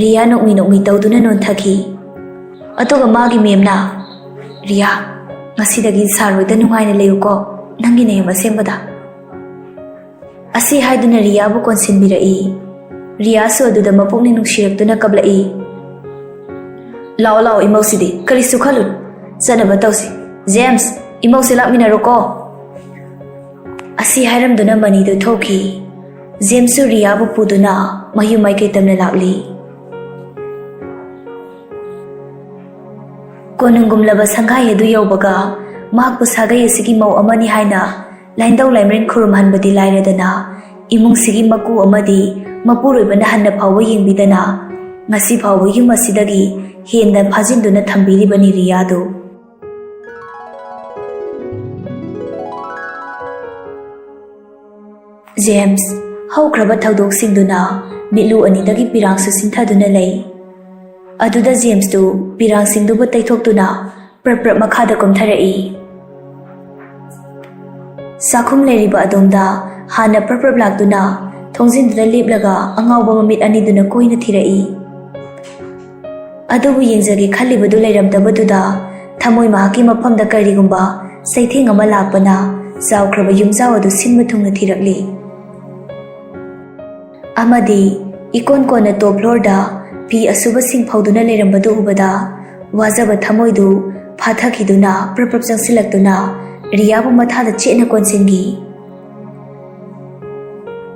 ꯔꯤꯌꯥ ꯅꯣꯛꯃꯤ ꯅꯣꯛꯃꯤ ꯇꯧꯗꯨꯅ ꯅꯣꯟꯊꯈꯤ꯫ ꯑꯗꯨꯒ ꯃꯥꯒꯤ ꯃꯦꯝꯅ, "ꯔꯤꯌꯥ, ꯉꯁꯤꯗꯒꯤ ꯁꯥꯔ ꯍꯣꯏꯗ ꯅꯨꯡꯉꯥꯏꯅ ꯂꯩꯌꯨꯀꯣ, ꯅꯪꯒꯤ ꯅꯌꯨꯝ ꯑꯁꯦꯡꯕꯗ꯫" ꯑꯁꯤ ꯍꯥꯏꯗꯨꯅ ꯔꯤꯌꯥꯕꯨ ꯀꯣꯟꯁꯤꯟꯕꯤꯔꯛꯏ꯫ ꯔꯤꯌꯥꯁꯨ ꯑꯗꯨꯗ ꯃꯄꯨꯛꯅꯤꯡ ꯅꯨꯡꯁꯤꯔꯛꯇꯨꯅ ꯀꯞꯂꯛꯏ꯫ "ꯂꯥꯛꯑꯣ, ꯂꯥꯛꯑꯣ, ꯏꯃꯧꯁꯤꯗꯤ ꯀꯔꯤꯁꯨ ꯈꯜꯂꯨꯅꯨ, ꯆꯠꯅꯕ ꯇꯧꯁꯤ꯫ ꯖꯦꯝꯁ, ꯏꯃꯧꯁꯦ ꯂꯥꯛꯃꯤꯟꯅꯔꯣꯀꯣ꯫" ꯑꯁꯤ ꯍꯥꯏꯔꯝꯗꯨꯅ ꯃꯅꯤꯗꯨ ꯊꯣꯛꯈꯤ꯫ ꯖꯦꯝꯁꯁꯨ ꯔꯤꯌꯥꯕꯨ ꯄꯨꯗꯨꯅ ꯃꯌꯨꯝ ꯃꯥꯏꯀꯩ ꯇꯝꯅ ꯂꯥꯛꯂꯤ꯫ ꯀꯣꯅꯨꯡꯒꯨꯝꯂꯕ ꯁꯪꯒꯥꯏ ꯑꯗꯨ ꯌꯧꯕꯒ ꯃꯍꯥꯛꯄꯨ ꯁꯥꯒꯩ ꯑꯁꯤꯒꯤ ꯃꯧ ꯑꯃꯅꯤ ꯍꯥꯏꯅ ꯂꯥꯏꯟꯗꯧ ꯂꯥꯏꯃꯔꯦꯟ ꯈꯨꯔꯨꯝꯍꯟꯕꯗꯤ ꯂꯥꯏꯔꯗꯅ, ꯏꯃꯨꯡꯁꯤꯒꯤ ꯃꯀꯨ ꯑꯃꯗꯤ ꯃꯄꯨꯔꯣꯏꯕꯅ ꯍꯟꯅ ꯐꯥꯎꯕ ꯌꯦꯡꯕꯤꯗꯅ, ꯉꯁꯤ ꯐꯥꯎꯕ ꯌꯨꯝ ꯑꯁꯤꯗꯒꯤ ꯍꯦꯟꯅ ꯐꯥꯖꯤꯟꯗꯨꯅ ꯊꯝꯕꯤꯔꯤꯕꯅꯤ ꯔꯤꯌꯥꯗꯨ꯫ ꯖꯦꯝꯁ, ꯍꯧꯈ꯭ꯔꯕ ꯊꯧꯗꯣꯛꯁꯤꯡꯗꯨꯅ ꯃꯤꯠꯂꯨ ꯑꯅꯤꯗꯒꯤ ꯄꯤꯔꯥꯡꯁꯨ ꯁꯤꯟꯊꯗꯨꯅ ꯂꯩ꯫ ꯑꯗꯨꯗ ꯖꯦꯝꯁꯇꯨ ꯄꯤꯔꯥꯡꯁꯤꯡꯗꯨꯕꯨ ꯇꯩꯊꯣꯛꯇꯨꯅ ꯄ꯭ꯔꯞ ꯄ꯭ꯔꯞ ꯃꯈꯥꯗ ꯀꯨꯝꯊꯔꯛꯏ꯫ ꯆꯥꯛꯈꯨꯝ ꯂꯩꯔꯤꯕ ꯑꯗꯣꯝꯗ ꯍꯥꯟꯅ ꯄ꯭ꯔꯞ ꯄ꯭ꯔꯞ ꯂꯥꯛꯇꯨꯅ ꯊꯣꯡꯖꯤꯟꯗꯨꯗ ꯂꯦꯞꯂꯒ ꯑꯉꯥꯎꯕ ꯃꯃꯤꯠ ꯑꯅꯤꯗꯨꯅ ꯀꯣꯏꯅ ꯊꯤꯔꯛꯏ꯫ ꯑꯗꯨꯕꯨ ꯌꯦꯡꯖꯒꯦ ꯈꯜꯂꯤꯕꯗꯨ ꯂꯩꯔꯝꯗꯕꯗꯨꯗ ꯊꯃꯣꯏ ꯃꯍꯥꯛꯀꯤ ꯃꯐꯝꯗ ꯀꯔꯤꯒꯨꯝꯕ ꯆꯩꯊꯦꯡ ꯑꯃ ꯂꯥꯛꯄꯅ ꯆꯥꯎꯈ꯭ꯔꯕ ꯌꯨꯝꯖꯥꯎ ꯑꯗꯨ ꯁꯤꯟꯕ ꯊꯨꯡꯅ ꯊꯤꯔꯛꯂꯤ꯫ ꯑꯃꯗꯤ ꯏꯀꯣꯟ ꯀꯣꯟꯅ ꯇꯣꯞ ꯐ꯭ꯂꯣꯔꯗ ꯐꯤ ꯑꯁꯨꯕꯁꯤꯡ ꯐꯧꯗꯨꯅ ꯂꯩꯔꯝꯕꯗꯨ ꯎꯕꯗ ꯋꯥꯖꯕ ꯊꯃꯣꯏꯗꯨ ꯐꯥꯊꯈꯤꯗꯨꯅ ꯄ꯭ꯔꯞ ꯄ꯭ꯔꯞ ꯆꯪꯁꯤꯜꯂꯛꯇꯨꯅ ꯔꯤꯌꯥꯕꯨ ꯃꯊꯥꯗ ꯆꯦꯠꯅ ꯀꯣꯟꯁꯤꯟꯈꯤ꯫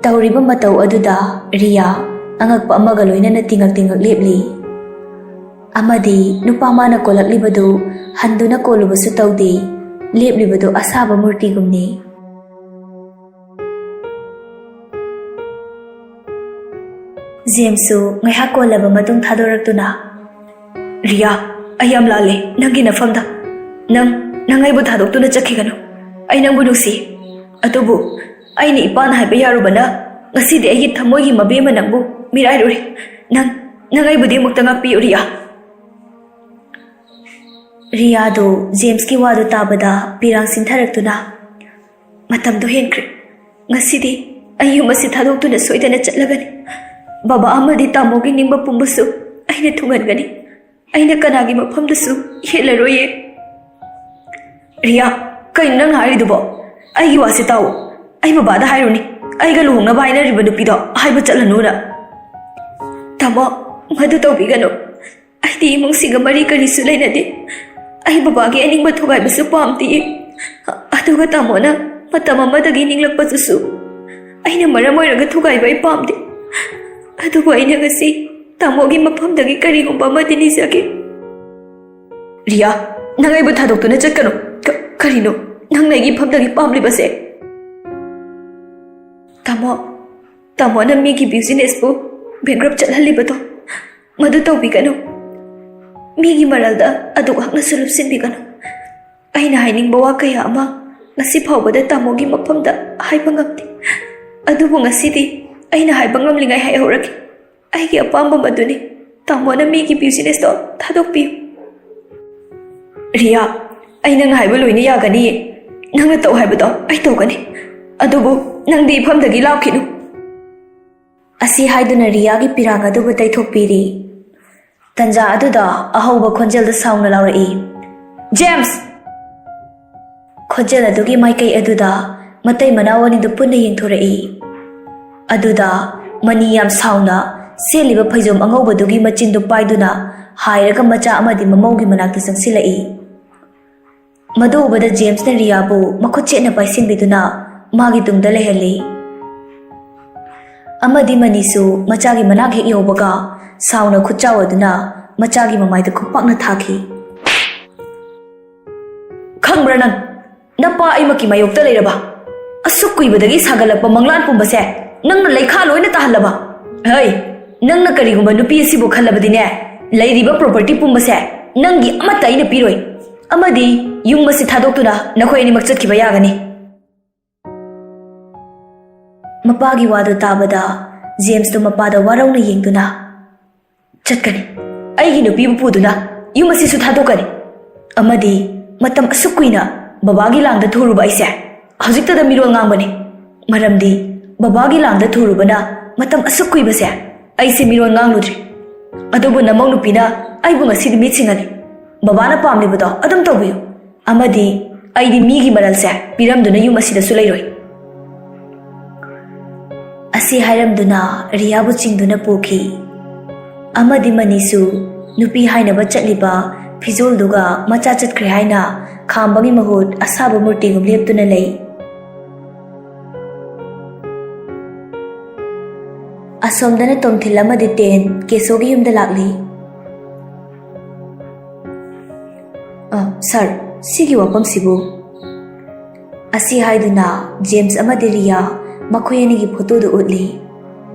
ꯇꯧꯔꯤꯕ ꯃꯇꯧ ꯑꯗꯨꯗ ꯔꯤꯌꯥ ꯑꯉꯛꯄ ꯑꯃꯒ ꯂꯣꯏꯅꯅ ꯇꯤꯉꯛ ꯇꯤꯉꯛ ꯂꯦꯞꯂꯤ꯫ ꯑꯃꯗꯤ ꯅꯨꯄꯥ ꯃꯥꯅ ꯀꯣꯜꯂꯛꯂꯤꯕꯗꯨ ꯍꯟꯗꯨꯅ ꯀꯣꯜꯂꯨꯕꯁꯨ ꯇꯧꯗꯦ, ꯂꯦꯞꯂꯤꯕꯗꯨ ꯑꯁꯥꯕ ꯃꯨꯔꯇꯤꯒꯨꯝꯅꯤ꯫ ꯖꯦꯝꯁꯁꯨ ꯉꯥꯏꯍꯥꯛ ꯀꯣꯜꯂꯕ ꯃꯇꯨꯡ ꯊꯥꯗꯣꯔꯛꯇꯨꯅ, "ꯔꯤꯌꯥ, ꯑꯩ ꯌꯥꯝ ꯂꯥꯜꯂꯦ ꯅꯪꯒꯤ ꯅꯐꯝꯗ꯫ ꯅꯪ, ꯅꯪ ꯑꯩꯕꯨ ꯊꯥꯗꯣꯛꯇꯨꯅ ꯆꯠꯈꯤꯒꯅꯨ꯫ ꯑꯩ ꯅꯪꯕꯨ ꯅꯨꯡꯁꯤ꯫ ꯑꯗꯨꯕꯨ ꯑꯩꯅ ꯏꯄꯥꯅ ꯍꯥꯏꯕ ꯌꯥꯔꯨꯕꯅ ꯉꯁꯤꯗꯤ ꯑꯩꯒꯤ ꯊꯃꯣꯏꯒꯤ ꯃꯕꯦꯝꯃ ꯅꯪꯕꯨ ꯃꯤꯔꯥꯏꯔꯨꯔꯦ꯫ ꯅꯪ, ꯅꯪ ꯑꯩꯕꯨꯗꯤ ꯑꯃꯨꯛꯇ ꯉꯥꯛꯄꯤꯌꯨ ꯔꯤꯌꯥ꯫" ꯔꯤꯌꯥꯗꯨ ꯖꯦꯝꯁꯀꯤ ꯋꯥꯗꯨ ꯇꯥꯕꯗ ꯄꯤꯔꯥꯡ ꯁꯤꯟꯊꯔꯛꯇꯨꯅ, "ꯃꯇꯝꯗꯣ ꯍꯦꯟꯈ꯭ꯔꯦ꯫ ꯉꯁꯤꯗꯤ ꯑꯩ ꯌꯨꯝ ꯑꯁꯤ ꯊꯥꯗꯣꯛꯇꯨꯅ ꯁꯣꯏꯗꯅ ꯆꯠꯂꯒꯅꯤ꯫ ꯕꯕꯥ ꯑꯃꯗꯤ ꯇꯥꯃꯣꯒꯤ ꯅꯤꯡꯕ ꯄꯨꯝꯕꯁꯨ ꯑꯩꯅ ꯊꯨꯡꯍꯟꯒꯅꯤ꯫ ꯑꯩꯅ ꯀꯅꯥꯒꯤ ꯃꯐꯝꯗꯁꯨ ꯌꯦꯠꯂꯔꯣꯏꯌꯦ꯫" "ꯔꯤꯌꯥ, ꯀꯩꯅꯣ ꯅꯪꯅ ꯍꯥꯏꯔꯤꯗꯨꯕꯣ? ꯑꯩꯒꯤ ꯋꯥꯁꯦ ꯇꯥꯎ꯫ ꯑꯩ ꯕꯕꯥꯗ ꯍꯥꯏꯔꯨꯅꯤ, ꯑꯩꯒ ꯂꯨꯍꯣꯡꯅꯕ ꯍꯥꯏꯅꯔꯤꯕ ꯅꯨꯄꯤꯗꯣ ꯍꯥꯏꯕ ꯆꯠꯂꯅꯨꯅ꯫" "ꯇꯥꯃꯣ, ꯃꯗꯨ ꯇꯧꯕꯤꯒꯅꯨ꯫ ꯑꯩꯗꯤ ꯏꯃꯨꯡꯁꯤꯒ ꯃꯔꯤ ꯀꯔꯤꯁꯨ ꯂꯩꯅꯗꯦ꯫ ꯑꯩ ꯕꯕꯥꯒꯤ ꯑꯅꯤꯡꯕ ꯊꯨꯒꯥꯏꯕꯁꯨ ꯄꯥꯝꯗꯤꯌꯦ꯫ ꯑꯗꯨꯒ ꯇꯥꯃꯣꯅ ꯃꯇꯝ ꯑꯃꯗꯒꯤ ꯅꯤꯡꯂꯛꯄꯗꯨꯁꯨ ꯑꯩꯅ ꯃꯔꯝ ꯑꯣꯏꯔꯒ ꯊꯨꯒꯥꯏꯕ ꯑꯩ ꯄꯥꯝꯗꯦ꯫ ꯑꯗꯨꯕꯨ ꯑꯩꯅ ꯉꯁꯤ ꯇꯥꯃꯣꯒꯤ ꯃꯐꯝꯗꯒꯤ ꯀꯔꯤꯒꯨꯝꯕ ꯑꯃꯗꯤ ꯅꯤꯖꯒꯦ꯫ ꯔꯤꯌꯥ, ꯅꯪ ꯑꯩꯕꯨ ꯊꯥꯗꯣꯛꯇꯨꯅ ꯆꯠꯀꯅꯨ꯫ ꯀ-, ꯀꯔꯤꯅꯣ ꯅꯪꯅ ꯑꯩꯒꯤ ꯃꯐꯝꯗꯒꯤ ꯄꯥꯝꯂꯤꯕꯁꯦ? ꯇꯥꯃꯣ, ꯇꯥꯃꯣꯅ ꯃꯤꯒꯤ businessꯄꯨ bankrupt ꯆꯠꯍꯜꯂꯤꯕꯗꯣ, ꯃꯗꯨ ꯇꯧꯕꯤꯒꯅꯨ꯫ ꯃꯤꯒꯤ ꯃꯔꯜꯗ ꯑꯗꯨꯛ ꯍꯛꯅꯁꯨ ꯂꯨꯞꯁꯤꯟꯕꯤꯒꯅꯨ꯫ ꯑꯩꯅ ꯍꯥꯏꯅꯤꯡꯕ ꯋꯥ ꯀꯌꯥ ꯑꯃ ꯉꯁꯤ ꯐꯥꯎꯕꯗ ꯇꯥꯃꯣꯒꯤ ꯃꯐꯝꯗ ꯍꯥꯏꯕ ꯉꯝꯗꯦ꯫ ꯑꯗꯨꯕꯨ ꯉꯁꯤꯗꯤ ꯑꯩꯅ ꯍꯥꯏꯕ ꯉꯝꯂꯤꯉꯩ ꯍꯥꯏꯍꯧꯔꯒꯦ꯫ ꯑꯩꯒꯤ ꯑꯄꯥꯝꯕ ꯃꯗꯨꯅꯤ꯫ ꯇꯥꯃꯣꯅ ꯃꯤꯒꯤ businessꯇꯣ ꯊꯥꯗꯣꯛꯄꯤꯌꯨ꯫ ꯔꯤꯌꯥ, ꯑꯩ ꯅꯪꯅ ꯍꯥꯏꯕ ꯂꯣꯏꯅ ꯌꯥꯒꯅꯤꯌꯦ꯫ ꯅꯪꯅ ꯇꯧ ꯍꯥꯏꯕꯗꯣ ꯑꯩ ꯇꯧꯒꯅꯤ꯫ ꯑꯗꯨꯕꯨ ꯅꯪꯗꯤ ꯏꯐꯝꯗꯒꯤ ꯂꯥꯞꯈꯤꯅꯨ꯫ ꯑꯁꯤ ꯍꯥꯏꯗꯨꯅ ꯔꯤꯌꯥꯒꯤ ꯄꯤꯔꯥꯡ ꯑꯗꯨꯕꯨ ꯇꯩꯊꯣꯛꯄꯤꯔꯤ꯫ ꯇꯟꯖꯥ ꯑꯗꯨꯗ ꯑꯍꯧꯕ ꯈꯣꯟꯖꯦꯜꯗ ꯁꯥꯎꯅ ꯂꯥꯎꯔꯛꯏ, "ꯖꯦꯝꯁ!" ꯈꯣꯟꯖꯦꯜ ꯑꯗꯨꯒꯤ ꯃꯥꯏꯀꯩ ꯑꯗꯨꯗ ꯃꯇꯩ ꯃꯅꯥꯎ ꯑꯅꯤꯗꯨ ꯄꯨꯟꯅ ꯌꯦꯡꯊꯣꯔꯛꯏ꯫ ꯑꯗꯨꯗ ꯃꯅꯤ ꯌꯥꯝ ꯁꯥꯎꯅ ꯁꯦꯠꯂꯤꯕ ꯐꯩꯖꯣꯝ ꯑꯉꯧꯕꯗꯨꯒꯤ ꯃꯆꯤꯟꯗꯨ ꯄꯥꯏꯗꯨꯅ ꯍꯥꯏꯔꯒ ꯃꯆꯥ ꯑꯃꯗꯤ ꯃꯃꯧꯒꯤ ꯃꯅꯥꯛꯇ ꯆꯪꯁꯤꯜꯂꯛꯏ꯫ ꯃꯗꯨ ꯎꯕꯗ ꯖꯦꯝꯁꯅ ꯔꯤꯌꯥꯕꯨ ꯃꯈꯨꯠ ꯆꯦꯠꯅ ꯄꯥꯏꯁꯤꯟꯕꯤꯗꯨꯅ ꯃꯥꯒꯤ ꯇꯨꯡꯗ ꯂꯩꯍꯜꯂꯤ꯫ ꯑꯃꯗꯤ ꯃꯅꯤꯁꯨ ꯃꯆꯥꯒꯤ ꯃꯅꯥꯛ ꯍꯦꯛ ꯌꯧꯕꯒ ꯁꯥꯎꯅ ꯈꯨꯠ ꯆꯥꯎ ꯑꯗꯨꯅ ꯃꯆꯥꯒꯤ ꯃꯃꯥꯏꯗ ꯈꯨꯄꯥꯛꯅ ꯊꯥꯈꯤ꯫ "ꯈꯪꯕ꯭ꯔꯥ ꯅꯪ, ꯅꯄꯥ ꯑꯩꯃꯛꯀꯤ ꯃꯥꯌꯣꯛꯇ ꯂꯩꯔꯕ? ꯑꯁꯨꯛ ꯀꯨꯏꯕꯗꯒꯤ ꯁꯥꯒꯠꯂꯛꯄ ꯃꯪꯂꯥꯟ ꯄꯨꯝꯕꯁꯦ ꯅꯪꯅ ꯂꯩꯈꯥ ꯂꯣꯏꯅ ꯇꯥꯍꯜꯂꯕ? ꯍꯩ, ꯅꯪꯅ ꯀꯔꯤꯒꯨꯝꯕ ꯅꯨꯄꯤ ꯑꯁꯤꯕꯨ ꯈꯜꯂꯕꯗꯤꯅꯦ, ꯂꯩꯔꯤꯕ property ꯄꯨꯝꯕꯁꯦ ꯅꯪꯒꯤ ꯑꯃꯠꯇ ꯑꯩꯅ ꯄꯤꯔꯣꯏ꯫ ꯑꯃꯗꯤ ꯌꯨꯝ ꯑꯁꯤ ꯊꯥꯗꯣꯛꯇꯨꯅ ꯅꯈꯣꯏ ꯑꯅꯤꯃꯛ ꯆꯠꯈꯤꯕ ꯌꯥꯒꯅꯤ꯫" ꯃꯄꯥꯒꯤ ꯋꯥꯗꯨ ꯇꯥꯕꯗ ꯖꯦꯝꯁꯇꯨ ꯃꯄꯥꯗ ꯋꯥꯔꯧꯅ ꯌꯦꯡꯗꯨꯅ, "ꯆꯠꯀꯅꯤ꯫ ꯑꯩꯒꯤ ꯅꯨꯄꯤꯕꯨ ꯄꯨꯗꯨꯅ ꯌꯨꯝ ꯑꯁꯤꯁꯨ ꯊꯥꯗꯣꯛꯀꯅꯤ꯫ ꯑꯃꯗꯤ ꯃꯇꯝ ꯑꯁꯨꯛ ꯀꯨꯏꯅ ꯕꯕꯥꯒꯤ ꯂꯥꯡꯗ ꯊꯨꯔꯨꯕ ꯑꯩꯁꯦ ꯍꯧꯖꯤꯛꯇꯗ ꯃꯤꯔꯣꯜ ꯉꯥꯡꯕꯅꯤ꯫ ꯃꯔꯝꯗꯤ ꯕꯕꯥꯒꯤ ꯂꯥꯡꯗ ꯊꯨꯔꯨꯕꯅ ꯃꯇꯝ ꯑꯁꯨꯛ ꯀꯨꯏꯕꯁꯦ ꯑꯩꯁꯦ ꯃꯤꯔꯣꯜ ꯉꯥꯡꯂꯨꯗ꯭ꯔꯤ꯫ ꯑꯗꯨꯕꯨ ꯅꯃꯧ ꯅꯨꯄꯤꯅ ꯑꯩꯕꯨ ꯉꯁꯤꯗꯤ ꯃꯤꯠ ꯁꯤꯡꯍꯜꯂꯤ꯫ ꯕꯕꯥꯅ ꯄꯥꯝꯂꯤꯕꯗꯣ ꯑꯗꯨꯝ ꯇꯧꯕꯤꯌꯨ꯫ ꯑꯃꯗꯤ ꯑꯩꯗꯤ ꯃꯤꯒꯤ ꯃꯔꯜꯁꯦ ꯄꯤꯔꯝꯗꯨꯅ ꯌꯨꯝ ꯑꯁꯤꯗꯁꯨ ꯂꯩꯔꯣꯏ꯫" ꯑꯁꯤ ꯍꯥꯏꯔꯝꯗꯨꯅ ꯔꯤꯌꯥꯕꯨ ꯆꯤꯡꯗꯨꯅ ꯄꯨꯈꯤ꯫ ꯑꯃꯗꯤ ꯃꯅꯤꯁꯨ ꯅꯨꯄꯤ ꯍꯥꯏꯅꯕ ꯆꯠꯂꯤꯕ ꯐꯤꯖꯣꯜꯗꯨꯒ ꯃꯆꯥ ꯆꯠꯈ꯭ꯔꯦ ꯍꯥꯏꯅ ꯈꯥꯝꯕꯒꯤ ꯃꯍꯨꯠ ꯑꯁꯥꯕ ꯃꯨꯔꯇꯤꯒꯨꯝ ꯂꯦꯞꯇꯨꯅ ꯂꯩ꯫ ꯑꯁꯣꯝꯗꯅ ꯇꯣꯝꯊꯤꯜ ꯑꯃꯗꯤ ꯇꯦꯟ ꯀꯦꯁꯣꯒꯤ ꯌꯨꯝꯗ ꯂꯥꯛꯂꯤ꯫ "ꯑ, ꯁꯥꯔ, ꯁꯤꯒꯤ ꯋꯥꯐꯝꯁꯤꯕꯨ?" ꯑꯁꯤ ꯍꯥꯏꯗꯨꯅ ꯖꯦꯝꯁ ꯑꯃꯗꯤ ꯔꯤꯌꯥ ꯃꯈꯣꯏ ꯑꯅꯤꯒꯤ ꯐꯣꯇꯣꯗꯨ ꯎꯠꯂꯤ꯫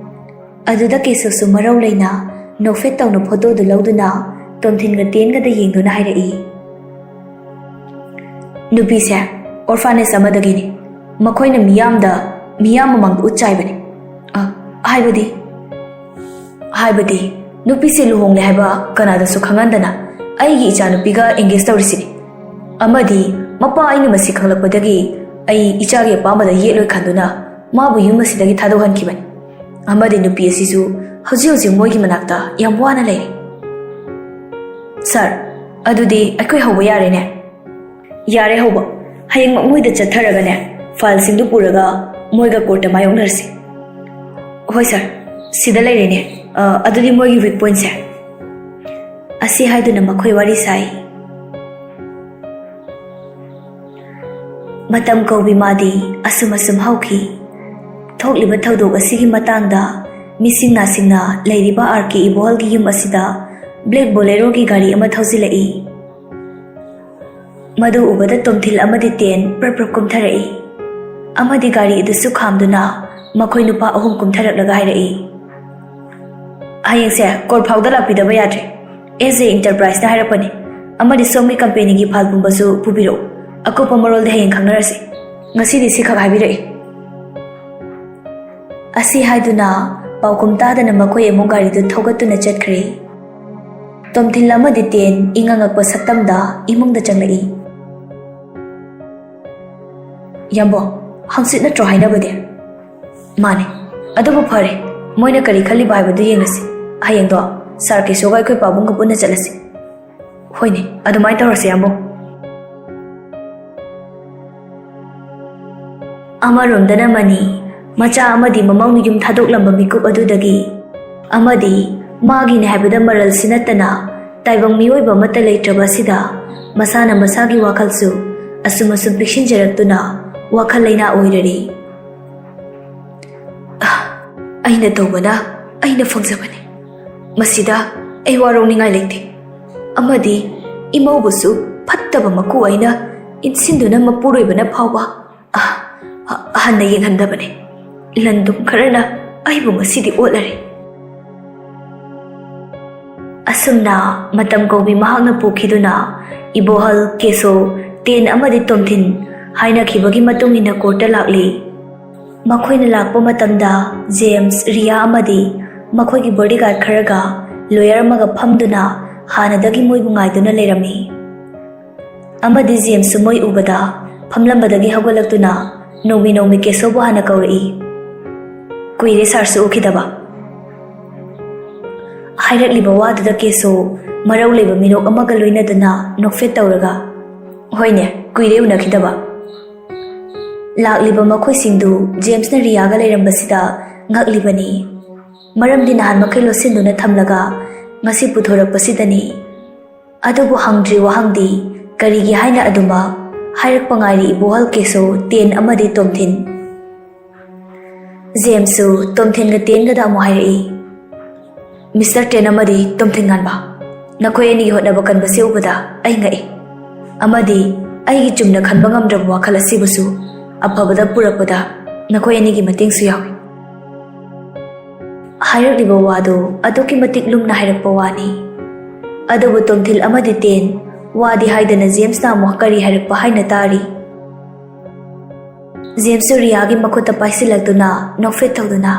ꯑꯗꯨꯗ ꯀꯦꯁꯣꯁꯨ ꯃꯔꯧ ꯂꯩꯅ ꯅꯣꯛꯐꯦꯠ ꯇꯧꯅ ꯐꯣꯇꯣꯗꯨ ꯂꯧꯗꯨꯅ ꯇꯣꯝꯊꯤꯟꯒ ꯇꯦꯟꯒꯗ ꯌꯦꯡꯗꯨꯅ ꯍꯥꯏꯔꯛꯏ, "ꯅꯨꯄꯤꯁꯦ ꯑꯣꯔꯐꯥꯅꯦꯖ ꯑꯃꯗꯒꯤꯅꯤ꯫ ꯃꯈꯣꯏꯅ ꯃꯤꯌꯥꯝꯗ, ꯃꯤꯌꯥꯝ ꯃꯃꯥꯡꯗ ꯎꯠ ꯆꯥꯏꯕꯅꯤ꯫ ꯑ, ꯍꯥꯏꯕꯗꯤ, ꯍꯥꯏꯕꯗꯤ, ꯅꯨꯄꯤꯁꯦ ꯂꯨꯍꯣꯡꯂꯦ ꯍꯥꯏꯕ ꯀꯅꯥꯗꯁꯨ ꯈꯪꯍꯟꯗꯅ ꯑꯩꯒꯤ ꯏꯆꯥꯅꯨꯄꯤꯒ ꯑꯦꯡꯒꯦꯖ ꯇꯧꯔꯤꯁꯤꯅꯤ꯫ ꯑꯃꯗꯤ ꯃꯄꯥ ꯑꯩꯅ ꯃꯁꯤ ꯈꯪꯂꯛꯄꯗꯒꯤ ꯑꯩ ꯏꯆꯥꯒꯤ ꯑꯄꯥꯝꯕꯗ ꯌꯦꯠꯂꯣꯏ ꯈꯟꯗꯨꯅ ꯃꯥꯕꯨ ꯌꯨꯝ ꯑꯁꯤꯗꯒꯤ ꯊꯥꯗꯣꯛꯍꯟꯈꯤꯕꯅꯤ꯫ ꯑꯃꯗꯤ ꯅꯨꯄꯤ ꯑꯁꯤꯁꯨ ꯍꯧꯖꯤꯛ ꯍꯧꯖꯤꯛ ꯃꯣꯏꯒꯤ ꯃꯅꯥꯛꯇ ꯌꯥꯝ ꯋꯥꯅ ꯂꯩꯔꯤ꯫" "ꯁꯥꯔ, ꯑꯗꯨꯗꯤ ꯑꯩꯈꯣꯏ ꯍꯧꯕ ꯌꯥꯔꯦꯅꯦ?" "ꯌꯥꯔꯦ ꯍꯧꯕ꯫ ꯍꯌꯦꯡꯃꯛ ꯃꯣꯏꯗ ꯆꯠꯊꯔꯒꯅꯦ, ꯐꯥꯏꯜꯁꯤꯡꯗꯨ ꯄꯨꯔꯒ ꯃꯣꯏꯒ ꯀꯣꯔꯠꯇ ꯃꯥꯌꯣꯛꯅꯔꯁꯤ꯫" "ꯍꯣꯏ ꯁꯥꯔ, ꯁꯤꯗ ꯂꯩꯔꯦꯅꯦ꯫ ꯑ, ꯑꯗꯨꯗꯤ ꯃꯣꯏꯒꯤ ꯋꯤꯛ ꯄꯣꯏꯟꯠꯁꯦ꯫" ꯑꯁꯤ ꯍꯥꯏꯗꯨꯅ ꯃꯈꯣꯏ ꯋꯥꯔꯤ ꯁꯥꯏ꯫ ꯃꯇꯝ ꯀꯧꯕꯤ ꯃꯥꯗꯤ ꯑꯁꯨꯝ ꯑꯁꯨꯝ ꯍꯧꯈꯤ꯫ ꯊꯣꯛꯂꯤꯕ ꯊꯧꯗꯣꯛ ꯑꯁꯤꯒꯤ ꯃꯇꯥꯡꯗ ꯃꯤꯁꯤꯡ ꯅꯥꯁꯤꯡꯅ ꯂꯩꯔꯤꯕ ꯑꯥꯔ ꯀꯦ ꯏꯕꯣꯍꯜꯒꯤ ꯌꯨꯝ ꯑꯁꯤꯗ ꯕ꯭ꯂꯦꯛ ꯕꯣꯂꯦꯔꯣꯒꯤ ꯒꯥꯔꯤ ꯑꯃ ꯊꯧꯖꯤꯜꯂꯛꯏ꯫ ꯃꯗꯨ ꯎꯕꯗ ꯇꯣꯝꯊꯤꯜ ꯑꯃꯗꯤ ꯇꯦꯟ ꯄ꯭ꯔꯞ ꯄ꯭ꯔꯞ ꯀꯨꯝꯊꯔꯛꯏ꯫ ꯑꯃꯗꯤ ꯒꯥꯔꯤ ꯑꯗꯨꯁꯨ ꯈꯥꯝꯗꯨꯅ ꯃꯈꯣꯏ ꯅꯨꯄꯥ ꯑꯍꯨꯝ ꯀꯨꯝꯊꯔꯛꯂꯒ ꯍꯥꯏꯔꯛꯏ, "ꯍꯌꯦꯡꯁꯦ ꯀꯣꯔꯠ ꯐꯥꯎꯗ ꯂꯥꯛꯄꯤꯗꯕ ꯌꯥꯗ꯭ꯔꯦ꯫ ꯑꯦꯁ ꯑꯦ ꯏꯟꯇꯔꯄ꯭ꯔꯥꯏꯖꯅ ꯍꯥꯏꯔꯛꯄꯅꯤ꯫ ꯑꯃꯗꯤ ꯁꯣꯝꯒꯤ ꯀꯝꯄꯦꯅꯤꯒꯤ ꯐꯥꯏꯜ ꯄꯨꯝꯕꯁꯨ ꯄꯨꯕꯤꯔꯛꯎ꯫ ꯑꯀꯨꯞꯄ ꯃꯔꯣꯜꯗꯤ ꯍꯌꯦꯡ ꯈꯪꯅꯔꯁꯤ꯫ ꯉꯁꯤꯗꯤ ꯁꯤꯈꯛ ꯍꯥꯏꯕꯤꯔꯛꯏ꯫" ꯑꯁꯤ ꯍꯥꯏꯗꯨꯅ ꯄꯥꯎꯈꯨꯝ ꯇꯥꯗꯅ ꯃꯈꯣꯏ ꯑꯃꯨꯛ ꯒꯥꯔꯤꯗꯨ ꯊꯧꯒꯠꯇꯨꯅ ꯆꯠꯈ꯭ꯔꯦ꯫ ꯇꯣꯝꯊꯤꯜ ꯑꯃꯗꯤ ꯇꯦꯟ ꯏꯉꯛ ꯉꯛꯄ ꯁꯛꯇꯝꯗ ꯏꯃꯨꯡꯗ ꯆꯪꯂꯛꯏ꯫ "ꯌꯥꯝꯕꯣ, ꯍꯪꯆꯤꯠ ꯅꯠꯇ꯭ꯔꯣ ꯍꯥꯏꯅꯕꯗꯤ?" "ꯃꯥꯅꯦ꯫ ꯑꯗꯨꯕꯨ ꯐꯔꯦ, ꯃꯣꯏꯅ ꯀꯔꯤ ꯈꯜꯂꯤꯕ ꯍꯥꯏꯕꯗꯨ ꯌꯦꯡꯂꯁꯤ꯫ ꯍꯌꯦꯡꯗꯣ ꯁꯥꯔ ꯀꯦꯁꯣꯒ ꯑꯩꯈꯣꯏ ꯄꯥꯕꯨꯡꯒ ꯄꯨꯟꯅ ꯆꯠꯂꯁꯤ꯫" "ꯍꯣꯏꯅꯦ, ꯑꯗꯨꯃꯥꯏꯅ ꯇꯧꯔꯁꯤ, ꯌꯥꯝꯕꯣ꯫" ꯑꯃꯔꯣꯝꯗꯅ ꯃꯅꯤ, ꯃꯆꯥ ꯑꯃꯗꯤ ꯃꯃꯧꯅ ꯌꯨꯝ ꯊꯥꯗꯣꯛꯂꯝꯕ ꯃꯤꯀꯨꯞ ꯑꯗꯨꯗꯒꯤ, ꯑꯃꯗꯤ ꯃꯥꯒꯤꯅꯤ ꯍꯥꯏꯕꯗ ꯃꯔꯜꯁꯤ ꯅꯠꯇꯅ ꯇꯥꯏꯕꯪ ꯃꯤꯑꯣꯏꯕ ꯑꯃꯠꯇ ꯂꯩꯇ꯭ꯔꯕ ꯑꯁꯤꯗ, ꯃꯁꯥꯅ ꯃꯁꯥꯒꯤ ꯋꯥꯈꯜꯁꯨ ꯑꯁꯨꯝ ꯑꯁꯨꯝ ꯄꯤꯛꯁꯤꯟꯖꯔꯛꯇꯨꯅ ꯋꯥꯈꯜ ꯂꯩꯅꯥ ꯑꯣꯏꯔꯔꯤ꯫ ꯑꯥ, ꯑꯩꯅ ꯇꯧꯕꯅ ꯑꯩꯅ ꯐꯪꯖꯕꯅꯤ꯫ ꯃꯁꯤꯗ ꯑꯩ ꯋꯥꯔꯧꯅꯤꯡꯉꯥꯏ ꯂꯩꯇꯦ꯫ ꯑꯃꯗꯤ ꯏꯃꯧꯕꯨꯁꯨ ꯐꯠꯇꯕ ꯃꯀꯨ ꯑꯩꯅ ꯏꯟꯁꯤꯟꯗꯨꯅ ꯃꯄꯨꯔꯣꯏꯕꯅ ꯐꯥꯎꯕ ꯑ-, ꯑ-, ꯍꯟꯅ ꯌꯦꯡꯍꯟꯗꯕꯅꯤ꯫ ꯂꯟꯗꯨꯝ ꯈꯔꯅ ꯑꯩꯕꯨ ꯉꯁꯤꯗꯤ ꯑꯣꯠꯂꯔꯦ꯫ ꯑꯁꯨꯝꯅ ꯃꯇꯝ ꯀꯧꯕꯤ ꯃꯍꯥꯛꯅ ꯄꯨꯈꯤꯗꯨꯅ ꯏꯕꯣꯍꯜ, ꯀꯦꯁꯣ, ꯇꯦꯟ ꯑꯃꯗꯤ ꯇꯣꯝꯊꯤꯟ ꯍꯥꯏꯅꯈꯤꯕꯒꯤ ꯃꯇꯨꯡ ꯏꯟꯅ ꯀꯣꯔꯠꯇ ꯂꯥꯛꯂꯤ꯫ ꯃꯈꯣꯏꯅ ꯂꯥꯛꯄ ꯃꯇꯝꯗ ꯖꯦꯝꯁ, ꯔꯤꯌꯥ ꯑꯃꯗꯤ ꯃꯈꯣꯏꯒꯤ ꯕꯣꯗꯤꯒꯥꯔꯗ ꯈꯔꯒ ꯂꯣꯌꯔ ꯑꯃꯒ ꯐꯝꯗꯨꯅ ꯍꯥꯟꯅꯗꯒꯤ ꯃꯣꯏꯕꯨ ꯉꯥꯏꯗꯨꯅ ꯂꯩꯔꯝꯃꯤ꯫ ꯑꯃꯗꯤ ꯖꯦꯝꯁꯁꯨ ꯃꯣꯏ ꯎꯕꯗ ꯐꯝꯂꯝꯕꯗꯒꯤ ꯍꯧꯒꯠꯂꯛꯇꯨꯅ ꯅꯣꯡꯃꯤ ꯅꯣꯡꯃꯤ ꯀꯦꯁꯣꯕꯨ ꯍꯥꯟꯅ ꯀꯧꯔꯛꯏ꯫ "ꯀꯨꯏꯔꯦ ꯁꯥꯔꯁꯨ ꯎꯈꯤꯗꯕ꯫" ꯍꯥꯏꯔꯛꯂꯤꯕ ꯋꯥꯗꯨꯗ ꯀꯦꯁꯣ ꯃꯔꯧ ꯂꯩꯕ ꯃꯤꯅꯣꯛ ꯑꯃꯒ ꯂꯣꯏꯅꯗꯨꯅ ꯅꯣꯛꯐꯦꯠ ꯇꯧꯔꯒ, "ꯍꯣꯏꯅꯦ, ꯀꯨꯏꯔꯦ ꯎꯅꯈꯤꯗꯕ꯫" ꯂꯥꯛꯂꯤꯕ ꯃꯈꯣꯏꯁꯤꯡꯗꯨ ꯖꯦꯝꯁꯅ ꯔꯤꯌꯥꯒ ꯂꯩꯔꯝꯕꯁꯤꯗ ꯉꯛꯂꯤꯕꯅꯤ꯫ ꯃꯔꯝꯗꯤ ꯅꯍꯥꯟ ꯃꯈꯩ ꯂꯣꯠꯁꯤꯟꯗꯨꯅ ꯊꯝꯂꯒ ꯉꯁꯤ ꯄꯨꯊꯣꯔꯛꯄꯁꯤꯗꯅꯤ꯫ ꯑꯗꯨꯕꯨ ꯍꯪꯗ꯭ꯔꯤ ꯋꯥꯍꯪꯗꯤ ꯀꯔꯤꯒꯤ ꯍꯥꯏꯅ ꯑꯗꯨꯃꯛ ꯍꯥꯏꯔꯛꯄ ꯉꯥꯏꯔꯤ ꯏꯕꯣꯍꯜ ꯀꯦꯁꯣ, ꯇꯦꯟ ꯑꯃꯗꯤ ꯇꯣꯝꯊꯤꯟ꯫ ꯖꯦꯝꯁꯁꯨ ꯇꯣꯝꯊꯤꯟꯒ ꯇꯦꯟꯒꯗ ꯑꯃꯨꯛ ꯍꯥꯏꯔꯛꯏ, "ꯃꯤꯁꯇꯔ ꯇꯦꯟ ꯑꯃꯗꯤ ꯇꯣꯝꯊꯤꯟ ꯉꯥꯟꯕ, ꯅꯈꯣꯏ ꯑꯅꯤꯒꯤ ꯍꯣꯠꯅꯕ ꯀꯟꯕꯁꯤ ꯎꯕꯗ ꯑꯩ ꯉꯛꯏ꯫ ꯑꯃꯗꯤ ꯑꯩꯒꯤ ꯆꯨꯝꯅ ꯈꯟꯕ ꯉꯝꯗ꯭ꯔꯕ ꯋꯥꯈꯜ ꯑꯁꯤꯕꯨꯁꯨ ꯑꯐꯕꯗ ꯄꯨꯔꯛꯄꯗ ꯅꯈꯣꯏ ꯑꯅꯤꯒꯤ ꯃꯇꯦꯡꯁꯨ ꯌꯥꯎꯏ꯫" ꯍꯥꯏꯔꯛꯂꯤꯕ ꯋꯥꯗꯨ ꯑꯗꯨꯛꯀꯤ ꯃꯇꯤꯛ ꯂꯨꯝꯅ ꯍꯥꯏꯔꯛꯄ ꯋꯥꯅꯤ꯫ ꯑꯗꯨꯕꯨ ꯇꯣꯝꯊꯤꯟ ꯑꯃꯗꯤ ꯇꯦꯟ ꯋꯥꯗꯤ ꯍꯥꯏꯗꯅ ꯖꯦꯝꯁꯅ ꯑꯃꯨꯛ ꯀꯔꯤ ꯍꯥꯏꯔꯛꯄ ꯍꯥꯏꯅ ꯇꯥꯔꯤ꯫ ꯖꯦꯝꯁꯁꯨ ꯔꯤꯌꯥꯒꯤ ꯃꯈꯨꯠꯇ ꯄꯥꯏꯁꯤꯜꯂꯛꯇꯨꯅ ꯅꯣꯛꯐꯦꯠ ꯇꯧꯗꯨꯅ,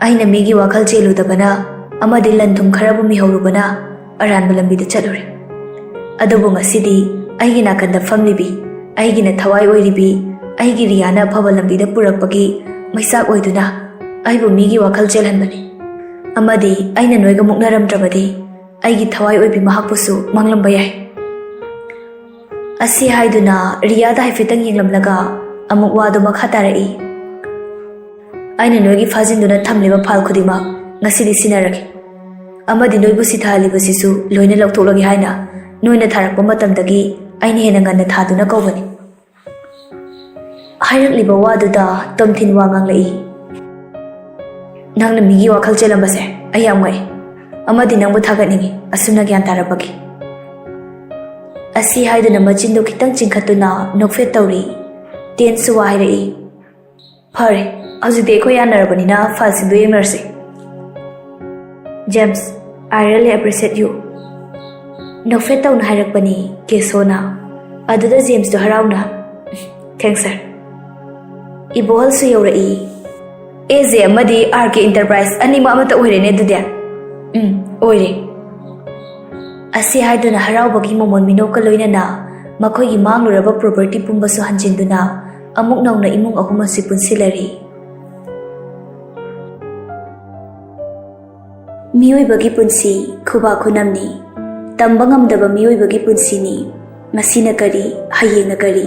"ꯑꯩꯅ ꯃꯤꯒꯤ ꯋꯥꯈꯜ ꯆꯦꯜꯂꯨꯗꯕꯅ ꯑꯃꯗꯤ ꯂꯟ ꯊꯨꯝ ꯈꯔꯕꯨ ꯃꯤꯍꯧꯔꯨꯕꯅ ꯑꯔꯥꯟꯕ ꯂꯝꯕꯤꯗ ꯆꯠꯂꯨꯔꯦ꯫ ꯑꯗꯨꯕꯨ ꯉꯁꯤꯗꯤ ꯑꯩꯒꯤ ꯅꯥꯀꯟꯗ ꯐꯝꯂꯤꯕꯤ, ꯑꯩꯒꯤꯅ ꯊꯋꯥꯏ ꯑꯣꯏꯔꯤꯕꯤ, ꯑꯩꯒꯤ ꯔꯤꯌꯥꯅ ꯑꯐꯕ ꯂꯝꯕꯤꯗ ꯄꯨꯔꯛꯄꯒꯤ ꯃꯩꯆꯥꯛ ꯑꯣꯏꯗꯨꯅ ꯑꯩꯕꯨ ꯃꯤꯒꯤ ꯋꯥꯈꯜ ꯆꯦꯜꯍꯟꯕꯅꯤ꯫ ꯑꯃꯗꯤ ꯑꯩꯅ ꯅꯣꯏꯒ ꯃꯨꯛꯅꯔꯝꯗ꯭ꯔꯕꯗꯤ ꯑꯩꯒꯤ ꯊꯋꯥꯏ ꯑꯣꯏꯕꯤ ꯃꯍꯥꯛꯄꯨꯁꯨ ꯃꯥꯡꯂꯝꯕ ꯌꯥꯏ꯫" ꯑꯁꯤ ꯍꯥꯏꯗꯨꯅ ꯔꯤꯌꯥꯗ ꯍꯥꯏꯐꯦꯠꯇꯪ ꯌꯦꯡꯂꯝꯂꯒ ꯑꯃꯨꯛ ꯋꯥꯗꯨ ꯃꯈꯥ ꯇꯥꯔꯛꯏ, "ꯑꯩꯅ ꯅꯣꯏꯒꯤ ꯐꯥꯖꯤꯟꯗꯨꯅ ꯊꯝꯂꯤꯕ ꯐꯥꯏꯜ ꯈꯨꯗꯤꯡꯃꯛ ꯉꯁꯤꯗꯤ ꯁꯤꯟꯅꯔꯒꯦ꯫ ꯑꯃꯗꯤ ꯅꯣꯏꯕꯨ ꯁꯤꯊꯍꯜꯂꯤꯕꯁꯤꯁꯨ ꯂꯣꯏꯅ ꯂꯧꯊꯣꯛꯂꯒꯦ ꯍꯥꯏꯅ ꯅꯣꯏꯅ ꯊꯥꯔꯛꯄ ꯃꯇꯝꯗꯒꯤ ꯑꯩꯅ ꯍꯦꯟꯅ ꯉꯟꯅ ꯊꯥꯗꯨꯅ ꯀꯧꯕꯅꯤ꯫" ꯍꯥꯏꯔꯛꯂꯤꯕ ꯋꯥꯗꯨꯗ ꯇꯣꯝꯊꯤꯟ ꯋꯥ ꯉꯥꯡꯂꯛꯏ, ꯅꯪꯅ ꯃꯤꯒꯤ ꯋꯥꯈꯜ ꯆꯦꯜꯂꯝꯕꯁꯦ ꯑꯩ ꯌꯥꯝ ꯉꯛꯏ, ꯑꯃꯗꯤ ꯅꯪꯕꯨ ꯊꯥꯒꯠꯅꯤꯡꯏ, ꯑꯁꯨꯝꯅ ꯒ꯭ꯌꯥꯟ ꯇꯥꯔꯛꯄꯒꯤ꯫ ꯑꯁꯤ ꯍꯥꯏꯗꯨꯅ ꯃꯆꯤꯟꯗꯨ ꯈꯤꯇꯪ ꯆꯤꯡꯈꯠꯇꯨꯅ ꯅꯣꯛꯐꯦꯠ ꯇꯧꯔꯤ꯫ ꯇꯦꯟꯁꯨ ꯋꯥ ꯍꯥꯏꯔꯛꯏ꯫ "ꯐꯔꯦ, ꯍꯧꯖꯤꯛꯇꯤ ꯑꯩꯈꯣꯏ ꯌꯥꯅꯔꯕꯅꯤꯅ ꯐꯥꯏꯜꯁꯤꯡꯗꯨ ꯌꯦꯡꯅꯔꯁꯤ꯫ James, I really appreciate you." ꯅꯣꯛꯐꯦꯠ ꯇꯧꯅ ꯍꯥꯏꯔꯛꯄꯅꯤ ꯀꯦꯁꯣꯅ꯫ ꯑꯗꯨꯗ ꯖꯦꯝꯁꯇꯣ ꯍꯔꯥꯎꯅ, "Thanks, sir." ꯏꯕꯣꯍꯜꯁꯨ ꯌꯧꯔꯛꯏ꯫ "ꯑꯦ ꯖꯦ ꯑꯃꯗꯤ ꯑꯥꯔ ꯀꯦ ꯏꯟꯇꯔꯄ꯭ꯔꯥꯏꯁ ꯑꯅꯤꯃꯛ ꯑꯃꯠꯇ ꯑꯣꯏꯔꯦꯅꯦ ꯑꯗꯨꯗꯤ?" "ꯎꯝ, ꯑꯣꯏꯔꯦ." ꯑꯁꯤ ꯍꯥꯏꯗꯨꯅ ꯍꯔꯥꯎꯕꯒꯤ ꯃꯃꯣꯟ ꯃꯤꯅꯣꯛꯀ ꯂꯣꯏꯅꯅ ꯃꯈꯣꯏꯒꯤ ꯃꯥꯡꯂꯨꯔꯕ ꯄ꯭ꯔꯣꯄꯔꯇꯤ ꯄꯨꯝꯕꯁꯨ ꯍꯟꯖꯤꯟꯗꯨꯅ ꯑꯃꯨꯛ ꯅꯧꯅ ꯏꯃꯨꯡ ꯑꯍꯨꯝ ꯑꯁꯤ ꯄꯨꯟꯁꯤꯜꯂꯔꯤ꯫ ꯃꯤꯑꯣꯏꯕꯒꯤ ꯄꯨꯟꯁꯤ ꯈꯨꯕꯥꯛ ꯈꯨꯅꯝꯅꯤ꯫ ꯇꯝꯕ ꯉꯝꯗꯕ ꯃꯤꯑꯣꯏꯕꯒꯤ ꯄꯨꯟꯁꯤꯅꯤ꯫ ꯉꯁꯤꯅ ꯀꯔꯤ, ꯍꯌꯦꯡꯅ ꯀꯔꯤ?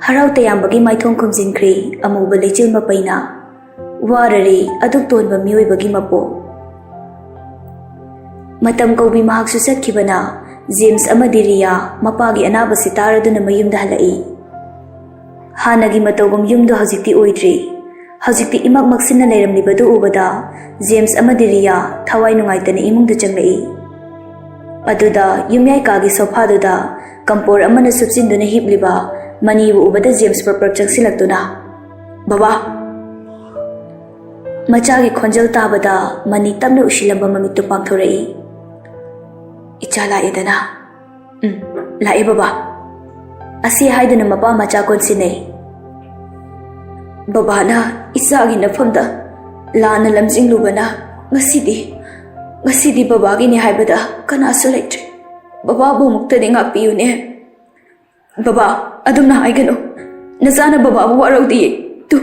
ꯍꯔꯥꯎ ꯇꯌꯥꯝꯕꯒꯤ ꯃꯥꯏꯊꯣꯡ ꯈꯨꯝꯖꯤꯟꯈ꯭ꯔꯦ ꯑꯃꯨꯕ ꯂꯩꯆꯤꯜ ꯃꯄꯩꯅ꯫ ꯋꯥꯔꯔꯦ ꯑꯗꯨꯛ ꯇꯣꯟꯕ ꯃꯤꯑꯣꯏꯕꯒꯤ ꯃꯄꯣꯛ꯫ ꯃꯇꯝ ꯀꯧꯕꯤ ꯃꯍꯥꯛꯁꯨ ꯆꯠꯈꯤꯕꯅ ꯖꯦꯝꯁ ꯑꯃꯗꯤ ꯔꯤꯌꯥ ꯃꯄꯥꯒꯤ ꯑꯅꯥꯕꯁꯤ ꯇꯥꯔꯗꯨꯅ ꯃꯌꯨꯝꯗ ꯍꯜꯂꯛꯏ꯫ ꯍꯥꯟꯅꯒꯤ ꯃꯇꯧꯒꯨꯝ ꯌꯨꯝꯗꯨ ꯍꯧꯖꯤꯛꯇꯤ ꯑꯣꯏꯗ꯭ꯔꯤ꯫ ꯍꯧꯖꯤꯛꯇꯤ ꯏꯃꯛ ꯃꯛꯁꯤꯟꯅ ꯂꯩꯔꯝꯂꯤꯕꯗꯨ ꯎꯕꯗ ꯖꯦꯝꯁ ꯑꯃꯗꯤ ꯔꯤꯌꯥ ꯊꯋꯥꯏ ꯅꯨꯡꯉꯥꯏꯇꯅ ꯏꯃꯨꯡꯗ ꯆꯪꯂꯛꯏ꯫ ꯑꯗꯨꯗ ꯌꯨꯝꯌꯥꯏ ꯀꯥꯒꯤ ꯁꯣꯐꯥꯗꯨꯗ ꯀꯝꯄꯣꯔ ꯑꯃꯅ ꯁꯨꯞꯆꯤꯟꯗꯨꯅ ꯍꯤꯞꯂꯤꯕ ꯃꯅꯤꯕꯨ ꯎꯕꯗ ꯖꯦꯝꯁ ꯄ꯭ꯔꯞ ꯄ꯭ꯔꯞ ꯆꯪꯁꯤꯜꯂꯛꯇꯨꯅ, "ꯕꯕꯥ!" ꯃꯆꯥꯒꯤ ꯈꯣꯟꯖꯦꯜ ꯇꯥꯕꯗ ꯃꯅꯤ ꯇꯞꯅ ꯎꯏꯁꯤꯜꯂꯝꯕ ꯃꯃꯤꯠꯇꯨ ꯄꯥꯡꯊꯣꯔꯛꯏ꯫ "ꯏꯆꯥ ꯂꯥꯛꯑꯦꯗꯅ?" "ꯎꯝ, ꯂꯥꯛꯑꯦ ꯕꯕꯥ꯫" ꯑꯁꯤ ꯍꯥꯏꯗꯨꯅ ꯃꯄꯥ ꯃꯆꯥ ꯀꯣꯟꯁꯤꯟꯅꯩ꯫ "ꯕꯕꯥꯅ ꯏꯆꯥꯒꯤ ꯅꯐꯝꯗ ꯂꯥꯟꯅ ꯂꯝꯖꯤꯡꯂꯨꯕꯅ ꯉꯁꯤꯗꯤ, ꯉꯁꯤꯗꯤ ꯕꯕꯥꯒꯤꯅꯤ ꯍꯥꯏꯕꯗ ꯀꯅꯥꯁꯨ ꯂꯩꯇ꯭ꯔꯦ꯫ ꯕꯕꯥꯕꯨ ꯑꯃꯨꯛꯇꯗꯤ ꯉꯥꯛꯄꯤꯌꯨꯅꯦ꯫" "ꯕꯕꯥ, ꯑꯗꯨꯝꯅ ꯍꯥꯏꯒꯅꯨ꯫ ꯅꯆꯥꯅ ꯕꯕꯥꯕꯨ ꯋꯥꯔꯧꯗꯤꯌꯦ꯫ ꯇꯨ,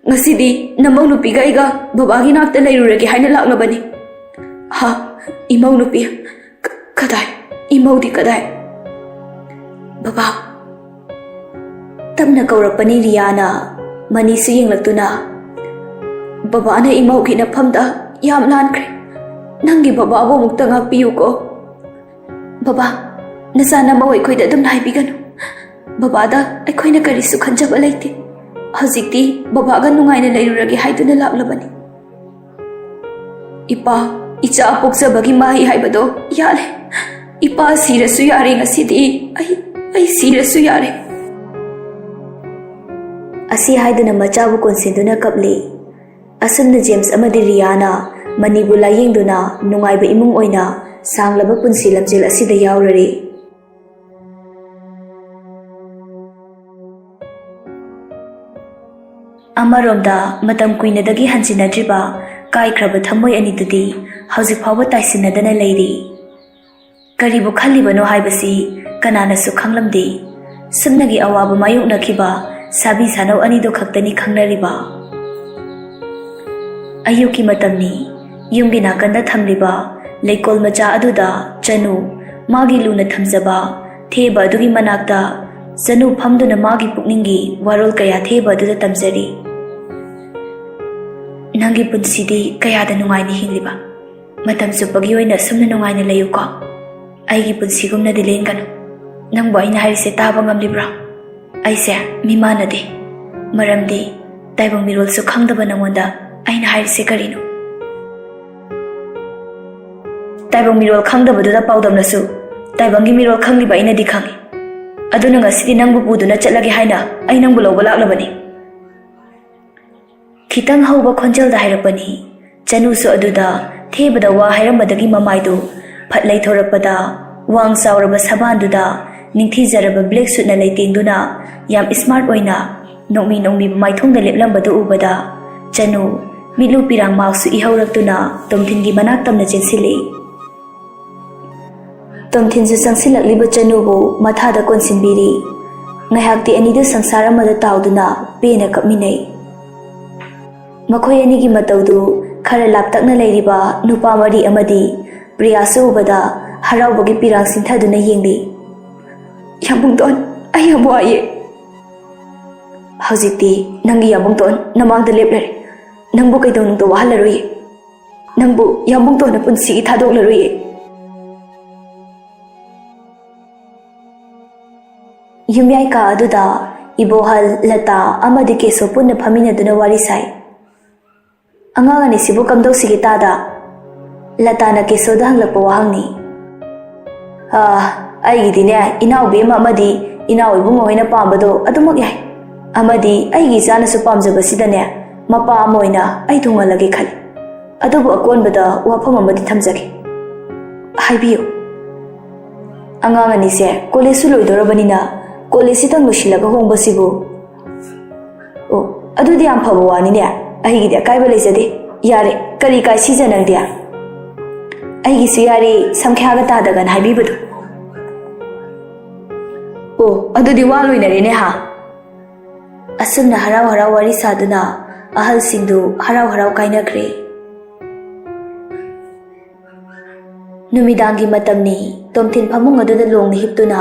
ꯉꯁꯤꯗꯤ ꯅꯃꯧ ꯅꯨꯄꯤꯒ ꯑꯩꯒ ꯕꯕꯥꯒꯤ ꯅꯥꯛꯇ ꯂꯩꯔꯨꯔꯒꯦ ꯍꯥꯏꯅ ꯂꯥꯛꯂꯕꯅꯤ꯫" "ꯍꯥ? ꯏꯃꯧ ꯅꯨꯄꯤ? ꯀ-, ꯀꯗꯥꯏ? ꯏꯃꯧꯗꯤ ꯀꯗꯥꯏ?" "ꯕꯕꯥ꯫" ꯇꯞꯅ ꯀꯧꯔꯛꯄꯅꯤ ꯔꯤꯌꯥꯅ, ꯃꯅꯤꯁꯨ ꯌꯦꯡꯂꯛꯇꯨꯅ꯫ "ꯕꯕꯥꯅ ꯏꯃꯧꯒꯤ ꯅꯐꯝꯗ ꯌꯥꯝ ꯂꯥꯟꯈ꯭ꯔꯦ꯫ ꯅꯪꯒꯤ ꯕꯕꯥꯕꯨ ꯑꯃꯨꯛꯇ ꯉꯥꯛꯄꯤꯌꯨꯀꯣ꯫" "ꯕꯕꯥ, ꯅꯆꯥ ꯅꯃꯧ ꯑꯩꯈꯣꯏꯗ ꯑꯗꯨꯝ ꯍꯥꯏꯕꯤꯒꯅꯨ꯫ ꯕꯕꯥꯗ ꯑꯩꯈꯣꯏꯅ ꯀꯔꯤꯁꯨ ꯈꯟꯖꯕ ꯂꯩꯇꯦ꯫ ꯍꯧꯖꯤꯛꯇꯤ ꯕꯕꯥꯒ ꯅꯨꯡꯉꯥꯏꯅ ꯂꯩꯔꯨꯔꯒꯦ ꯍꯥꯏꯗꯨꯅ ꯂꯥꯛꯂꯕꯅꯤ꯫" "ꯏꯄꯥ, ꯏꯆꯥ ꯄꯣꯛꯆꯕꯒꯤ ꯃꯍꯩ ꯍꯥꯏꯕꯗꯣ ꯌꯥꯜꯂꯦ꯫ ꯏꯄꯥ ꯁꯤꯔꯁꯨ ꯌꯥꯔꯦ ꯉꯁꯤꯗꯤ꯫ ꯑꯩ, ꯑꯩ ꯁꯤꯔꯁꯨ ꯌꯥꯔꯦ꯫" ꯑꯁꯤ ꯍꯥꯏꯗꯨꯅ ꯃꯆꯥꯕꯨ ꯀꯣꯟꯁꯤꯟꯗꯨꯅ ꯀꯞꯂꯤ꯫ ꯑꯁꯨꯝꯅ ꯖꯦꯝꯁ ꯑꯃꯗꯤ ꯔꯤꯌꯥꯅ ꯃꯅꯤꯕꯨ ꯂꯥꯌꯦꯡꯗꯨꯅ ꯅꯨꯡꯉꯥꯏꯕ ꯏꯃꯨꯡ ꯑꯣꯏꯅ ꯁꯥꯡꯂꯕ ꯄꯨꯟꯁꯤ ꯂꯝꯖꯦꯜ ꯑꯁꯤꯗ ꯌꯥꯎꯔꯔꯦ꯫ ꯑꯃꯔꯣꯝꯗ, ꯃꯇꯝ ꯀꯨꯏꯅꯗꯒꯤ ꯍꯟꯖꯤꯟꯅꯗ꯭ꯔꯤꯕ ꯀꯥꯏꯈ꯭ꯔꯕ ꯊꯃꯣꯏ ꯑꯅꯤꯗꯨꯗꯤ ꯍꯧꯖꯤꯛ ꯐꯥꯎꯕ ꯇꯥꯏꯁꯤꯟꯅꯗꯅ ꯂꯩꯔꯤ꯫ ꯀꯔꯤꯕꯨ ꯈꯜꯂꯤꯕꯅꯣ ꯍꯥꯏꯕꯁꯤ ꯀꯅꯥꯅꯁꯨ ꯈꯪꯂꯝꯗꯦ꯫ ꯁꯨꯞꯅꯒꯤ ꯑꯋꯥꯕ ꯃꯥꯌꯣꯛꯅꯈꯤꯕ ꯁꯥꯕꯤ ꯁꯥꯅꯧ ꯑꯅꯤꯗꯨ ꯈꯛꯇꯅꯤ ꯈꯪꯅꯔꯤꯕ꯫ ꯑꯌꯨꯛꯀꯤ ꯃꯇꯝꯅꯤ꯫ ꯌꯨꯝꯒꯤ ꯅꯥꯀꯟꯗ ꯊꯝꯂꯤꯕ ꯂꯩꯀꯣꯜ ꯃꯆꯥ ꯑꯗꯨꯗ ꯆꯅꯨ, ꯃꯥꯒꯤ ꯂꯨꯅ ꯊꯝꯖꯕ ꯊꯦꯕ ꯑꯗꯨꯒꯤ ꯃꯅꯥꯛꯇ ꯆꯅꯨ ꯐꯝꯗꯨꯅ ꯃꯥꯒꯤ ꯄꯨꯛꯅꯤꯡꯒꯤ ꯋꯥꯔꯣꯜ ꯀꯌꯥ ꯊꯦꯕ ꯑꯗꯨꯗ ꯇꯝꯖꯔꯤ꯫ "ꯅꯪꯒꯤ ꯄꯨꯟꯁꯤꯗꯤ ꯀꯌꯥꯗ ꯅꯨꯡꯉꯥꯏꯅ ꯍꯤꯡꯂꯤꯕ? ꯃꯇꯝ ꯆꯨꯞꯄꯒꯤ ꯑꯣꯏꯅ ꯑꯁꯨꯝꯅ ꯅꯨꯡꯉꯥꯏꯅ ꯂꯩꯌꯨꯀꯣ꯫ ꯑꯩꯒꯤ ꯄꯨꯟꯁꯤꯒꯨꯝꯅꯗꯤ ꯂꯦꯟꯒꯅꯨ꯫ ꯅꯪꯕꯨ ꯑꯩꯅ ꯍꯥꯏꯔꯤꯁꯦ ꯇꯥꯕ ꯉꯝꯂꯤꯕ꯭ꯔꯥ? ꯑꯩꯁꯦ ꯃꯤꯃꯥꯟꯅꯗꯦ꯫ ꯃꯔꯝꯗꯤ ꯇꯥꯏꯕꯪ ꯃꯤꯔꯣꯜꯁꯨ ꯈꯪꯗꯕ ꯅꯉꯣꯟꯗ ꯑꯩꯅ ꯍꯥꯏꯔꯤꯁꯦ ꯀꯔꯤꯅꯣ?" "ꯇꯥꯏꯕꯪ ꯃꯤꯔꯣꯜ ꯈꯪꯗꯕꯗꯨꯗ ꯄꯥꯎꯗꯝꯂꯁꯨ, ꯇꯥꯏꯕꯪꯒꯤ ꯃꯤꯔꯣꯜ ꯈꯪꯂꯤꯕ ꯑꯩꯅꯗꯤ ꯈꯪꯏ꯫ ꯑꯗꯨꯅ ꯉꯁꯤꯗꯤ ꯅꯪꯕꯨ ꯄꯨꯗꯨꯅ ꯆꯠꯂꯒꯦ ꯍꯥꯏꯅ ꯑꯩ ꯅꯪꯕꯨ ꯂꯧꯕ ꯂꯥꯛꯂꯕꯅꯤ꯫" ꯈꯤꯇꯪ ꯍꯧꯕ ꯈꯣꯟꯖꯦꯜꯗ ꯍꯥꯏꯔꯛꯄꯅꯤ꯫ ꯆꯅꯨꯁꯨ ꯑꯗꯨꯗ ꯊꯦꯕꯗ ꯋꯥ ꯍꯥꯏꯔꯝꯕꯗꯒꯤ ꯃꯃꯥꯏꯗꯨ ꯐꯠ ꯂꯩꯊꯣꯔꯛꯄꯗ, ꯋꯥꯡ ꯆꯥꯎꯔꯕ ꯁꯕꯥꯟꯗꯨꯗ ꯅꯤꯡꯊꯤꯖꯔꯕ ꯕ꯭ꯂꯦꯛ ꯁꯨꯠꯅ ꯂꯩꯇꯦꯡꯗꯨꯅ ꯌꯥꯝ ꯁ꯭ꯃꯥꯔꯠ ꯑꯣꯏꯅ ꯅꯣꯡꯃꯤ ꯅꯣꯡꯃꯤ ꯃꯥꯏꯊꯣꯡꯗ ꯂꯦꯞꯂꯝꯕꯗꯨ ꯎꯕꯗ, ꯆꯅꯨ ꯃꯤꯠꯂꯨ ꯄꯤꯔꯥꯡ ꯃꯥꯛꯁꯨ ꯏꯍꯧꯔꯛꯇꯨꯅ ꯇꯣꯝꯊꯤꯟꯒꯤ ꯃꯅꯥꯛ ꯇꯝꯅ ꯆꯦꯟꯁꯤꯜꯂꯤ꯫ ꯇꯣꯝꯊꯤꯟꯁꯨ ꯆꯪꯁꯤꯜꯂꯛꯂꯤꯕ ꯆꯅꯨꯕꯨ ꯃꯊꯥꯗ ꯀꯣꯟꯁꯤꯟꯕꯤꯔꯤ꯫ ꯉꯥꯏꯍꯥꯛꯇꯤ ꯑꯅꯤꯗꯨ ꯁꯪꯁꯥꯔ ꯑꯃꯗ ꯇꯥꯎꯗꯨꯅ ꯄꯦꯟꯅ ꯀꯞꯃꯤꯟꯅꯩ꯫ ꯃꯈꯣꯏ ꯑꯅꯤꯒꯤ ꯃꯇꯧꯗꯨ ꯈꯔ ꯂꯥꯞꯇꯛꯅ ꯂꯩꯔꯤꯕ ꯅꯨꯄꯥ ꯃꯔꯤ ꯑꯃꯗꯤ ꯄ꯭ꯔꯤꯌꯥꯁꯨ ꯎꯕꯗ ꯍꯔꯥꯎꯕꯒꯤ ꯄꯤꯔꯥꯡ ꯁꯤꯟꯊꯗꯨꯅ ꯌꯦꯡꯂꯤ꯫ "ꯌꯥꯝꯕꯨꯡꯇꯣꯟ, ꯑꯩ ꯌꯥꯝ ꯋꯥꯏꯌꯦ꯫" "ꯍꯧꯖꯤꯛꯇꯤ ꯅꯪꯒꯤ ꯌꯥꯕꯨꯡꯇꯣꯟ ꯅꯃꯥꯡꯗ ꯂꯦꯞꯂꯔꯦ꯫ ꯅꯪꯕꯨ ꯀꯩꯗꯧꯅꯨꯡꯗ ꯋꯥꯍꯜꯂꯔꯣꯏꯌꯦ꯫ ꯅꯪꯕꯨ ꯌꯥꯕꯨꯡꯇꯣꯟꯅ ꯄꯨꯟꯁꯤꯒꯤ ꯊꯥꯗꯣꯛꯂꯔꯣꯏꯌꯦ꯫" ꯌꯨꯝꯌꯥꯏ ꯀꯥ ꯑꯗꯨꯗ ꯏꯕꯣꯍꯜ, ꯂꯇꯥ ꯑꯃꯗꯤ ꯀꯦꯁꯣ ꯄꯨꯟꯅ ꯐꯝꯃꯤꯟꯅꯗꯨꯅ ꯋꯥꯔꯤ ꯁꯥꯏ꯫ "ꯑꯉꯥꯡ ꯑꯅꯤꯁꯤꯕꯨ ꯀꯝꯗꯧꯁꯤꯒꯦ ꯇꯥꯗ?" ꯂꯇꯥꯅ ꯀꯦꯁꯣꯗ ꯍꯪꯂꯛꯄ ꯋꯥꯍꯪꯅꯤ꯫ "ꯑꯥ, ꯑꯩꯒꯤꯗꯤꯅꯦ, ꯏꯅꯥꯎꯕꯤ ꯑꯃ ꯑꯃꯗꯤ ꯏꯅꯥꯎ ꯏꯕꯨꯡꯉꯣ ꯍꯣꯏꯅ ꯄꯥꯝꯕꯗꯣ ꯑꯗꯨꯃꯛ ꯌꯥꯏ꯫ ꯑꯃꯗꯤ ꯑꯩꯒꯤ ꯏꯆꯥꯅꯁꯨ ꯄꯥꯝꯖꯕꯁꯤꯗꯅꯦ, ꯃꯄꯥ ꯑꯃ ꯑꯣꯏꯅ ꯑꯩ ꯊꯨꯡꯍꯜꯂꯒꯦ ꯈꯜꯂꯤ꯫ ꯑꯗꯨꯕꯨ ꯑꯀꯣꯟꯕꯗ ꯋꯥꯐꯝ ꯑꯃꯗꯤ ꯊꯝꯖꯒꯦ꯫" "ꯍꯥꯏꯕꯤꯌꯨ꯫" "ꯑꯉꯥꯡ ꯑꯅꯤꯁꯦ ꯀꯣꯂꯦꯖꯁꯨ ꯂꯣꯏꯗꯣꯔꯕꯅꯤꯅ, ꯀꯣꯂꯦꯖꯁꯤꯇꯪ ꯂꯣꯏꯁꯤꯜꯂꯒ ꯍꯣꯡꯕꯁꯤꯕꯨ..." "ꯑꯣ, ꯑꯗꯨꯗꯤ ꯌꯥꯝ ꯐꯕ ꯋꯥꯅꯤꯅꯦ꯫ ꯑꯩꯒꯤꯗꯤ ꯑꯀꯥꯏꯕ ꯂꯩꯖꯗꯦ꯫ ꯌꯥꯔꯦ, ꯀꯔꯤ ꯀꯥꯏ ꯁꯤꯖ ꯅꯪꯗꯤ?" "ꯑꯩꯒꯤꯁꯨ ꯌꯥꯔꯦ, ꯁꯝꯈ꯭ꯌꯥꯒ ꯇꯥꯗꯒꯅ ꯍꯥꯏꯕꯤꯕꯗꯣ꯫" "ꯑꯣ, ꯑꯗꯨꯗꯤ ꯋꯥ ꯂꯣꯏꯅꯔꯦꯅꯦ ꯍꯥ?" ꯑꯁꯨꯝꯅ ꯍꯔꯥꯎ ꯍꯔꯥꯎ ꯋꯥꯔꯤ ꯁꯥꯗꯨꯅ ꯑꯍꯜꯁꯤꯡꯗꯨ ꯍꯔꯥꯎ ꯍꯔꯥꯎ ꯀꯥꯏꯅꯈ꯭ꯔꯦ꯫ ꯅꯨꯃꯤꯗꯥꯡꯒꯤ ꯃꯇꯝꯅꯤ꯫ ꯇꯣꯝꯊꯤꯟ ꯐꯃꯨꯡ ꯑꯗꯨꯗ ꯂꯣꯡꯅ ꯍꯤꯞꯇꯨꯅ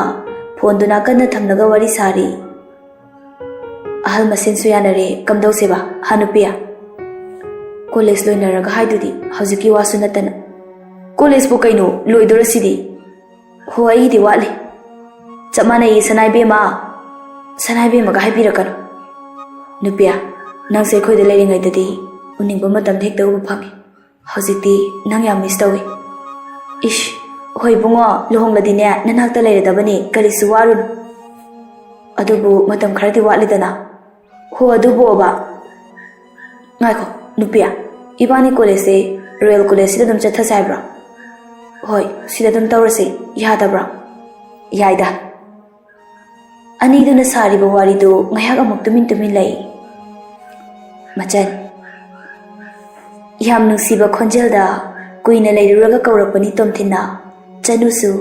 ꯐꯣꯟꯗꯨ ꯅꯥꯀꯟꯗ ꯊꯝꯂꯒ ꯋꯥꯔꯤ ꯁꯥꯔꯤ꯫ "ꯑꯍꯜ ꯃꯁꯦꯟꯁꯨ ꯌꯥꯅꯔꯦ, ꯀꯝꯗꯧꯁꯦꯕ, ꯍꯥ ꯅꯨꯄꯤ? ꯀꯣꯂꯦꯖ ꯂꯣꯏꯅꯔꯒ ꯍꯥꯏꯗꯨꯗꯤ, ꯍꯧꯖꯤꯛꯀꯤ ꯋꯥꯁꯨ ꯅꯠꯇꯅ꯫" "ꯀꯣꯂꯦꯖꯄꯨ ꯀꯩꯅꯣ, ꯂꯣꯏꯗꯣꯔꯁꯤꯗꯤ꯫" "ꯍꯣ, ꯑꯩꯒꯤꯗꯤ ꯋꯥꯠꯂꯤ꯫" "ꯆꯞ ꯃꯥꯟꯅꯩꯌꯦ ꯁꯅꯥꯏꯕꯦꯝꯃ꯫" "ꯁꯅꯥꯏꯕꯦꯝꯃꯒ ꯍꯥꯏꯕꯤꯔꯛꯀꯅꯨ꯫ ꯅꯨꯄꯤ, ꯅꯪꯁꯦ ꯑꯩꯈꯣꯏꯗ ꯂꯩꯔꯤꯉꯩꯗꯗꯤ ꯎꯅꯤꯡꯕ ꯃꯇꯝꯗ ꯍꯦꯛꯇ ꯎꯕ ꯐꯪꯉꯤ꯫ ꯍꯧꯖꯤꯛꯇꯤ ꯅꯪ ꯌꯥꯝ ꯃꯤꯁ ꯇꯧꯏ꯫" "ꯏꯁ, ꯍꯣꯏ ꯏꯕꯨꯡꯉꯣ, ꯂꯨꯍꯣꯡꯂꯗꯤꯅꯦ ꯅꯅꯥꯛꯇ ꯂꯩꯔꯗꯕꯅꯤ, ꯀꯔꯤꯁꯨ ꯋꯥꯔꯨꯅꯨ꯫ ꯑꯗꯨꯕꯨ ꯃꯇꯝ ꯈꯔꯗꯤ ꯋꯥꯠꯂꯤꯗꯅ꯫" "ꯍꯣ, ꯑꯗꯨꯕꯨꯕ꯫" "ꯉꯥꯏꯈꯣ ꯅꯨꯄꯤ, ꯏꯕꯥꯅꯤ ꯀꯣꯂꯦꯖꯁꯦ ꯔꯣꯌꯦꯜ ꯀꯣꯂꯦꯖꯁꯤꯗ ꯑꯗꯨꯝ ꯆꯠꯊꯁꯦ ꯍꯥꯏꯕ꯭ꯔꯣ?" "ꯍꯣꯏ, ꯁꯤꯗ ꯑꯗꯨꯝ ꯇꯧꯔꯁꯦ, ꯌꯥꯗꯕ꯭ꯔꯣ?" "ꯌꯥꯏꯗ꯫" ꯑꯅꯤꯗꯨꯅ ꯁꯥꯔꯤꯕ ꯋꯥꯔꯤꯗꯨ ꯉꯥꯏꯍꯥꯛ ꯑꯃꯨꯛ ꯇꯨꯃꯤꯟ ꯇꯨꯃꯤꯟ ꯂꯩ꯫ ꯃꯆꯟ꯫ ꯌꯥꯝ ꯅꯨꯡꯁꯤꯕ ꯈꯣꯟꯖꯦꯜꯗ ꯀꯨꯏꯅ ꯂꯩꯔꯨꯔꯒ ꯀꯧꯔꯛꯄꯅꯤ ꯇꯣꯝꯊꯤꯟꯅ꯫ "ꯆꯅꯨꯁꯨ꯫"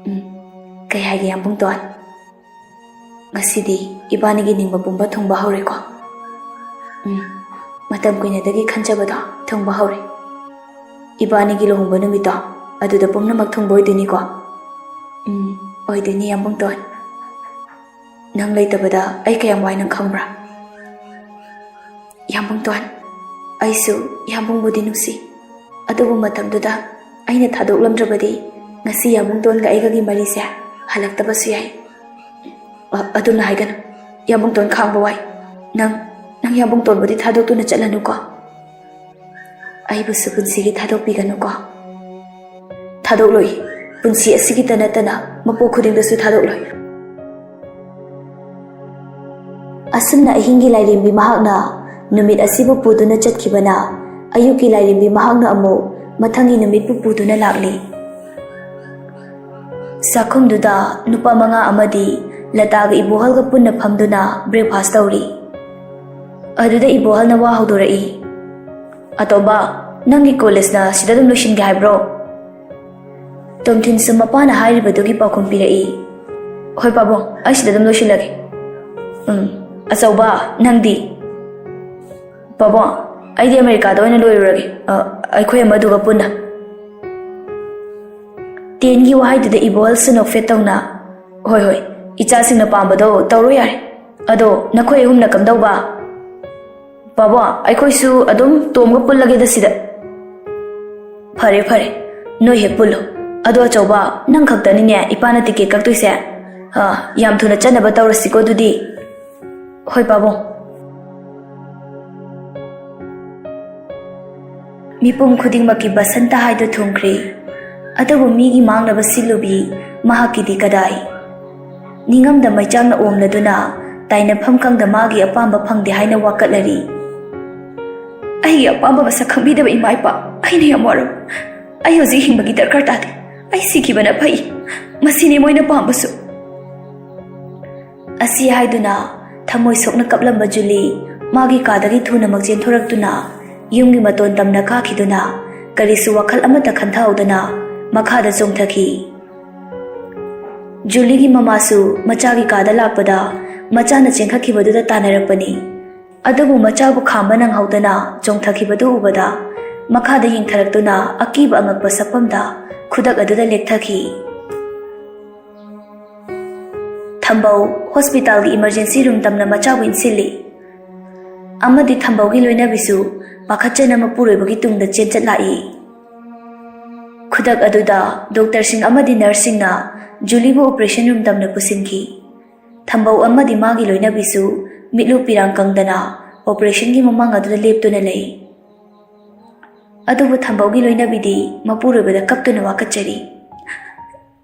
"ꯎꯝ, ꯀꯩ ꯍꯥꯏꯒꯦ ꯌꯥꯝꯕꯨꯡꯇꯣꯟ?" "ꯉꯁꯤꯗꯤ ꯏꯕꯥꯅꯤꯒꯤ ꯅꯤꯡꯕ ꯄꯨꯝꯕ ꯊꯨꯡꯕ ꯍꯧꯔꯦꯀꯣ?" "ꯎꯝ, ꯃꯇꯝ ꯀꯨꯏꯅꯗꯒꯤ ꯈꯟꯖꯕꯗꯣ ꯊꯨꯡꯕ ꯍꯧꯔꯦ꯫ ꯏꯕꯥꯅꯤꯒꯤ ꯂꯨꯍꯣꯡꯕ ꯅꯨꯃꯤꯠꯇꯣ ꯑꯗꯨꯗ ꯄꯨꯝꯅꯃꯛ ꯊꯨꯡꯕ ꯑꯣꯏꯗꯣꯏꯅꯤꯀꯣ?" "ꯎꯝ, ꯑꯣꯏꯗꯣꯏꯅꯤ ꯌꯥꯝꯕꯨꯡꯇꯣꯟ꯫ ꯅꯪ ꯂꯩꯇꯕꯗ ꯑꯩ ꯀꯌꯥꯝ ꯋꯥꯏ ꯅꯪ ꯈꯪꯕ꯭ꯔꯥ?" "ꯌꯥꯝꯕꯨꯡꯇꯣꯟ, ꯑꯩꯁꯨ ꯌꯥꯝꯕꯨꯡꯕꯨꯗꯤ ꯅꯨꯡꯁꯤ꯫ ꯑꯗꯨꯕꯨ ꯃꯇꯝꯗꯨꯗ ꯑꯩꯅ ꯊꯥꯗꯣꯛꯂꯝꯗ꯭ꯔꯕꯗꯤ ꯉꯁꯤ ꯌꯥꯝꯕꯨꯡꯇꯣꯟꯒ ꯑꯩꯒꯒꯤ ꯃꯔꯤꯁꯦ ꯍꯜꯂꯛꯇꯕꯁꯨ ꯌꯥꯏ꯫" "ꯑ-, ꯑꯗꯨꯝꯅ ꯍꯥꯏꯒꯅꯨ꯫ ꯌꯥꯝꯕꯨꯡꯇꯣꯟ ꯈꯥꯡꯕ ꯋꯥꯏ꯫ ꯅꯪ, ꯅꯪ ꯌꯥꯝꯕꯨꯡꯇꯣꯟꯕꯨꯗꯤ ꯊꯥꯗꯣꯛꯇꯨꯅ ꯆꯠꯂꯅꯨꯀꯣ꯫ ꯑꯩꯕꯨꯁꯨ ꯄꯨꯟꯁꯤꯒꯤ ꯊꯥꯗꯣꯛꯄꯤꯒꯅꯨꯀꯣ꯫" ꯊꯥꯗꯣꯛꯂꯣꯏ꯫ ꯄꯨꯟꯁꯤ ꯑꯁꯤꯒꯤꯇ ꯅꯠꯇꯅ ꯃꯄꯣꯛ ꯈꯨꯗꯤꯡꯗꯁꯨ ꯊꯥꯗꯣꯛꯂꯣꯏ꯫ ꯑꯁꯨꯝꯅ ꯑꯍꯤꯡꯒꯤ ꯂꯥꯏꯔꯦꯝꯕꯤ ꯃꯍꯥꯛꯅ ꯅꯨꯃꯤꯠ ꯑꯁꯤꯕꯨ ꯄꯨꯗꯨꯅ ꯆꯠꯈꯤꯕꯅ, ꯑꯌꯨꯛꯀꯤ ꯂꯥꯏꯔꯦꯝꯕꯤ ꯃꯍꯥꯛꯅ ꯑꯃꯨꯛ ꯃꯊꯪꯒꯤ ꯅꯨꯃꯤꯠꯄꯨ ꯄꯨꯗꯨꯅ ꯂꯥꯛꯂꯤ꯫ ꯆꯥꯛꯈꯨꯝꯗꯨꯗ ꯅꯨꯄꯥ ꯃꯉꯥ ꯑꯃꯗꯤ ꯂꯇꯥꯒ ꯏꯕꯣꯍꯜꯒ ꯄꯨꯟꯅ ꯐꯝꯗꯨꯅ breakfast ꯇꯧꯔꯤ꯫ ꯑꯗꯨꯗ ꯏꯕꯣꯍꯜꯅ ꯋꯥ ꯍꯧꯗꯣꯔꯛꯏ, "ꯑꯇꯣꯝꯕ, ꯅꯪꯒꯤ ꯀꯣꯂꯦꯖꯅ ꯁꯤꯗ ꯑꯗꯨꯝ ꯂꯣꯏꯁꯤꯟꯒꯦ ꯍꯥꯏꯕ꯭ꯔꯣ?" ꯇꯣꯝꯊꯤꯟꯁꯨ ꯃꯄꯥꯅ ꯍꯥꯏꯔꯤꯕꯗꯨꯒꯤ ꯄꯥꯎꯈꯨꯝ ꯄꯤꯔꯛꯏ, "ꯍꯣꯏ ꯄꯥꯕꯨꯡ, ꯑꯩ ꯁꯤꯗ ꯑꯗꯨꯝ ꯂꯣꯏꯁꯤꯜꯂꯒꯦ꯫ ꯎꯝ, ꯑꯆꯧꯕ, ꯅꯪꯗꯤ?" "ꯄꯥꯕꯨꯡ, ꯑꯩꯗꯤ ꯑꯃꯦꯔꯤꯀꯥꯗ ꯑꯣꯏꯅ ꯂꯣꯏꯔꯨꯔꯒꯦ, ꯑ, ꯑꯩꯈꯣꯏ ꯑꯃꯗꯨꯒ ꯄꯨꯟꯅ꯫" ꯇꯦꯟꯒꯤ ꯋꯥꯍꯩꯗꯨꯗ ꯏꯕꯣꯍꯜꯁꯨ ꯅꯣꯛꯐꯦꯠ ꯇꯧꯅ, "ꯍꯣꯏ, ꯍꯣꯏ, ꯏꯆꯥꯁꯤꯡꯅ ꯄꯥꯝꯕꯗꯣ ꯇꯧꯔꯣ ꯌꯥꯔꯦ꯫ ꯑꯗꯣ ꯅꯈꯣꯏ ꯑꯍꯨꯝꯅ ꯀꯝꯗꯧꯕ?" "ꯄꯥꯕꯨꯡ, ꯑꯩꯈꯣꯏꯁꯨ ꯑꯗꯨꯝ ꯇꯣꯝꯒ ꯄꯨꯜꯂꯒꯦꯗ ꯁꯤꯗ꯫" "ꯐꯔꯦ, ꯐꯔꯦ, ꯅꯣꯏ ꯍꯦꯛ ꯄꯨꯜꯂꯣ꯫ ꯑꯗꯣ ꯑꯆꯧꯕ, ꯅꯪ ꯈꯛꯇꯅꯤꯅꯦ ꯏꯄꯥꯅ ꯇꯤꯀꯦꯠ ꯀꯛꯇꯣꯏꯁꯦ꯫ ꯑ, ꯌꯥꯝ ꯊꯨꯅ ꯆꯠꯅꯕ ꯇꯧꯔꯁꯤꯀꯣ ꯑꯗꯨꯗꯤ꯫" "ꯍꯣꯏ ꯄꯥꯕꯨꯡ꯫" ꯃꯤꯄꯨꯝ ꯈꯨꯗꯤꯡꯃꯛꯀꯤ ꯕꯁꯟꯇ ꯍꯥꯏꯗꯨ ꯊꯨꯡꯈ꯭ꯔꯦ꯫ ꯑꯗꯨꯕꯨ ꯃꯤꯒꯤ ꯃꯥꯡꯅꯕ ꯁꯤꯜꯂꯨꯕꯤ ꯃꯍꯥꯛꯀꯤꯗꯤ ꯀꯗꯥꯏ? ꯅꯤꯡꯉꯝꯗ ꯃꯩꯆꯥꯛꯅ ꯑꯣꯝꯂꯗꯨꯅ ꯇꯥꯏꯅꯐꯝ ꯈꯪꯗ ꯃꯥꯒꯤ ꯑꯄꯥꯝꯕ ꯐꯪꯗꯦ ꯍꯥꯏꯅ ꯋꯥꯀꯠꯂꯔꯤ꯫ "ꯑꯩꯒꯤ ꯑꯄꯥꯝꯕ ꯃꯁꯛ ꯈꯪꯕꯤꯗꯕ ꯏꯃꯥ ꯏꯄꯥ, ꯑꯩꯅ ꯌꯥꯝ ꯋꯥꯔꯕ꯫ ꯑꯩ ꯍꯧꯖꯤꯛ ꯍꯤꯡꯕꯒꯤ ꯗꯔꯀꯥꯔ ꯇꯥꯗꯦ꯫ ꯑꯩ ꯁꯤꯈꯤꯕꯅ ꯐꯩ꯫ ꯃꯁꯤꯅꯤ ꯃꯣꯏꯅ ꯄꯥꯝꯕꯁꯨ꯫" ꯑꯁꯤ ꯍꯥꯏꯗꯨꯅ ꯊꯃꯣꯏ ꯁꯣꯛꯅ ꯀꯞꯂꯝꯕ ꯖꯨꯂꯤ ꯃꯥꯒꯤ ꯀꯥꯗꯒꯤ ꯊꯨꯅꯃꯛ ꯆꯦꯟꯊꯣꯔꯛꯇꯨꯅ ꯌꯨꯝꯒꯤ ꯃꯇꯣꯟ ꯇꯝꯅ ꯀꯥꯈꯤꯗꯨꯅ ꯀꯔꯤꯁꯨ ꯋꯥꯈꯜ ꯑꯃꯠꯇ ꯈꯟꯊꯍꯧꯗꯅ ꯃꯈꯥꯗ ꯆꯣꯡꯊꯈꯤ꯫ ꯖꯨꯂꯤꯒꯤ ꯃꯃꯥꯁꯨ ꯃꯆꯥꯒꯤ ꯀꯥꯗ ꯂꯥꯛꯄꯗ ꯃꯆꯥꯅ ꯆꯦꯟꯈꯠꯈꯤꯕꯗꯨꯗ ꯇꯥꯟꯅꯔꯛꯄꯅꯤ꯫ ꯑꯗꯨꯕꯨ ꯃꯆꯥꯕꯨ ꯈꯥꯝꯕ ꯅꯪꯍꯧꯗꯅ ꯆꯣꯡꯊꯈꯤꯕꯗꯨ ꯎꯕꯗ ꯃꯈꯥꯗ ꯌꯦꯡꯊꯔꯛꯇꯨꯅ ꯑꯀꯤꯕ ꯑꯉꯛꯄ ꯁꯛꯐꯝꯗ ꯈꯨꯗꯛ ꯑꯗꯨꯗ ꯂꯦꯛꯊꯈꯤ꯫ ꯊꯝꯕꯧ ꯍꯣꯁꯄꯤꯇꯥꯜꯒꯤ ꯏꯃꯔꯖꯦꯟꯁꯤ ꯔꯨꯝ ꯇꯝꯅ ꯃꯆꯥꯕꯨ ꯏꯟꯁꯤꯜꯂꯤ꯫ ꯑꯃꯗꯤ ꯊꯝꯕꯧꯒꯤ ꯂꯣꯏꯅꯕꯤꯁꯨ ꯄꯥꯈꯠꯆꯅ ꯃꯄꯨꯔꯣꯏꯕꯒꯤ ꯇꯨꯡꯗ ꯆꯦꯟꯆꯠ ꯂꯥꯛꯏ꯫ ꯈꯨꯗꯛ ꯑꯗꯨꯗ ꯗꯣꯛꯇꯔꯁꯤꯡ ꯑꯃꯗꯤ ꯅꯔꯁꯁꯤꯡꯅ ꯖꯨꯂꯤꯕꯨ ꯑꯣꯄꯔꯦꯁꯟ ꯔꯨꯝ ꯇꯝꯅ ꯄꯨꯁꯤꯟꯈꯤ꯫ ꯊꯝꯕꯧ ꯑꯃꯗꯤ ꯃꯥꯒꯤ ꯂꯣꯏꯅꯕꯤꯁꯨ ꯃꯤꯠꯂꯨ ꯄꯤꯔꯥꯡ ꯀꯪꯗꯅ ꯑꯣꯄꯔꯦꯁꯟꯒꯤ ꯃꯃꯥꯡ ꯑꯗꯨꯗ ꯂꯦꯞꯇꯨꯅ ꯂꯩ꯫ ꯑꯗꯨꯕꯨ ꯊꯝꯕꯧꯒꯤ ꯂꯣꯏꯅꯕꯤꯗꯤ ꯃꯄꯨꯔꯣꯏꯕꯗ ꯀꯞꯇꯨꯅ ꯋꯥꯀꯠꯆꯔꯤ꯫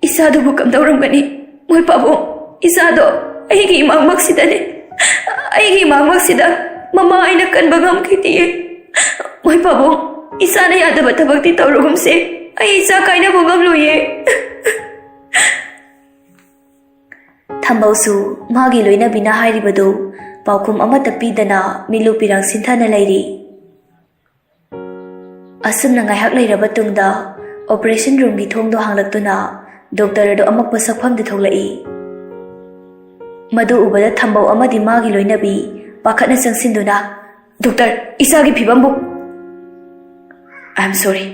"ꯏꯆꯥꯗꯨꯕꯨ ꯀꯝꯗꯧꯔꯝꯒꯅꯤ? ꯃꯣꯏ ꯄꯥꯕꯨꯡ, ꯏꯆꯥꯗꯣ ꯑꯩꯒꯤ ꯏꯃꯥꯡꯃꯛꯁꯤꯗꯅꯦ, ꯑꯩꯒꯤ ꯏꯃꯥꯡꯃꯛꯁꯤꯗ ꯃꯃꯥ ꯑꯩꯅ ꯀꯟꯕ ꯉꯝꯈꯤꯗꯤꯌꯦ꯫ ꯃꯣꯏ ꯄꯥꯕꯨꯡ, ꯏꯆꯥꯅ ꯌꯥꯗꯕ ꯊꯕꯛꯇꯤ ꯇꯧꯔꯒꯨꯝꯁꯦ, ꯑꯩ ꯏꯆꯥ ꯀꯥꯏꯅꯕ ꯉꯝꯂꯣꯏꯌꯦ꯫" ꯊꯝꯕꯧꯁꯨ ꯃꯥꯒꯤ ꯂꯣꯏꯅꯕꯤꯅ ꯍꯥꯏꯔꯤꯕꯗꯨ ꯄꯥꯎꯈꯨꯝ ꯑꯃꯠꯇ ꯄꯤꯗꯅ ꯃꯤꯠꯂꯨ ꯄꯤꯔꯥꯡ ꯁꯤꯟꯊꯅ ꯂꯩꯔꯤ꯫ ꯑꯁꯨꯝꯅ ꯉꯥꯏꯍꯥꯛ ꯂꯩꯔꯕ ꯇꯨꯡꯗ operation roomꯒꯤ ꯊꯣꯡꯗꯣ ꯍꯥꯡꯂꯛꯇꯨꯅ ꯗꯣꯛꯇꯔ ꯑꯗꯨ ꯑꯃꯛꯄ ꯁꯛꯐꯝꯗ ꯊꯣꯛꯂꯛꯏ꯫ ꯃꯗꯨ ꯎꯕꯗ ꯊꯝꯕꯧ ꯑꯃꯗꯤ ꯃꯥꯒꯤ ꯂꯣꯏꯅꯕꯤ ꯄꯥꯈꯠꯅ ꯆꯪꯁꯤꯟꯗꯨꯅ, "ꯗꯣꯛꯇꯔ, ꯏꯆꯥꯒꯤ ꯐꯤꯕꯝꯕꯨ?" "I am sorry꯫"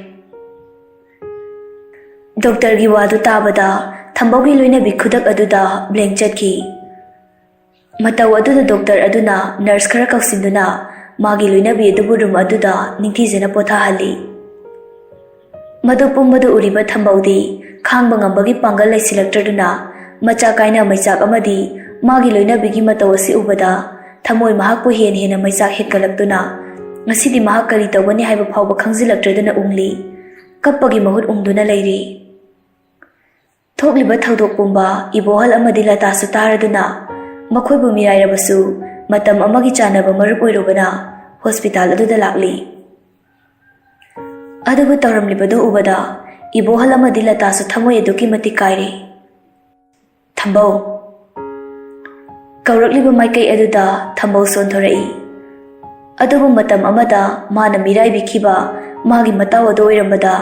ꯗꯣꯛꯇꯔꯒꯤ ꯋꯥꯗꯨ ꯇꯥꯕꯗ ꯊꯝꯕꯧꯒꯤ ꯂꯣꯏꯅꯕꯤ ꯈꯨꯗꯛ ꯑꯗꯨꯗ blank ꯆꯠꯈꯤ꯫ ꯃꯇꯧ ꯑꯗꯨꯗ ꯗꯣꯛꯇꯔ ꯑꯗꯨꯅ ꯅꯔꯁ ꯈꯔ ꯀꯧꯁꯤꯟꯗꯨꯅ ꯃꯥꯒꯤ ꯂꯣꯏꯅꯕꯤ ꯑꯗꯨꯕꯨ ꯔꯨꯝ ꯑꯗꯨꯗ ꯅꯤꯡꯊꯤꯖꯅ ꯄꯣꯊꯥꯍꯜꯂꯤ꯫ ꯃꯗꯨ ꯄꯨꯝꯕꯗꯨ ꯎꯔꯤꯕ ꯊꯝꯕꯧꯗꯤ ꯈꯥꯡꯕ ꯉꯝꯕꯒꯤ ꯄꯥꯡꯒꯜ ꯂꯩꯁꯤꯜꯂꯛꯇ꯭ꯔꯗꯨꯅ ꯃꯆꯥ ꯀꯥꯏꯅ ꯃꯩꯆꯥꯛ ꯑꯃꯗꯤ ꯃꯥꯒꯤ ꯂꯣꯏꯅꯕꯤꯒꯤ ꯃꯇꯧ ꯑꯁꯤ ꯎꯕꯗ ꯊꯃꯣꯏ ꯃꯍꯥꯛꯄꯨ ꯍꯦꯟꯅ ꯍꯦꯟꯅ ꯃꯩꯆꯥꯛ ꯍꯦꯟꯒꯠꯂꯛꯇꯨꯅ ꯉꯁꯤꯗꯤ ꯃꯍꯥꯛ ꯀꯔꯤ ꯇꯧꯒꯅꯤ ꯍꯥꯏꯕ ꯐꯥꯎꯕ ꯈꯪꯖꯤꯜꯂꯛꯇ꯭ꯔꯗꯨꯅ ꯎꯪꯂꯤ꯫ ꯀꯞꯄꯒꯤ ꯃꯍꯨꯠ ꯎꯪꯗꯨꯅ ꯂꯩꯔꯤ꯫ ꯊꯣꯛꯂꯤꯕ ꯊꯧꯗꯣꯛ ꯄꯨꯝꯕ ꯏꯕꯣꯍꯜ ꯑꯃꯗꯤ ꯂꯇꯥꯁꯨ ꯇꯥꯔꯗꯨꯅ ꯃꯈꯣꯏꯕꯨ ꯃꯤꯔꯥꯏꯔꯕꯁꯨ ꯃꯇꯝ ꯑꯃꯒꯤ ꯆꯥꯟꯅꯕ ꯃꯔꯨꯞ ꯑꯣꯏꯔꯨꯕꯅ ꯍꯣꯁꯄꯤꯇꯥꯜ ꯑꯗꯨꯗ ꯂꯥꯛꯂꯤ꯫ ꯑꯗꯨꯕꯨ ꯇꯧꯔꯝꯂꯤꯕꯗꯨ ꯎꯕꯗ ꯏꯕꯣꯍꯜ ꯑꯃꯗꯤ ꯂꯇꯥꯁꯨ ꯊꯃꯣꯏ ꯑꯗꯨꯛꯀꯤ ꯃꯇꯤꯛ ꯀꯥꯏꯔꯦ꯫ "ꯊꯝꯕꯧ!" ꯀꯧꯔꯛꯂꯤꯕ ꯃꯥꯏꯀꯩ ꯑꯗꯨꯗ ꯊꯝꯕꯧ ꯁꯣꯟꯊꯣꯔꯛꯏ꯫ ꯑꯗꯨꯕꯨ ꯃꯇꯝ ꯑꯃꯗ ꯃꯥꯅ ꯃꯤꯔꯥꯏꯕꯤꯈꯤꯕ ꯃꯥꯒꯤ ꯃꯇꯥꯎ ꯑꯗꯨ ꯑꯣꯏꯔꯝꯕꯗ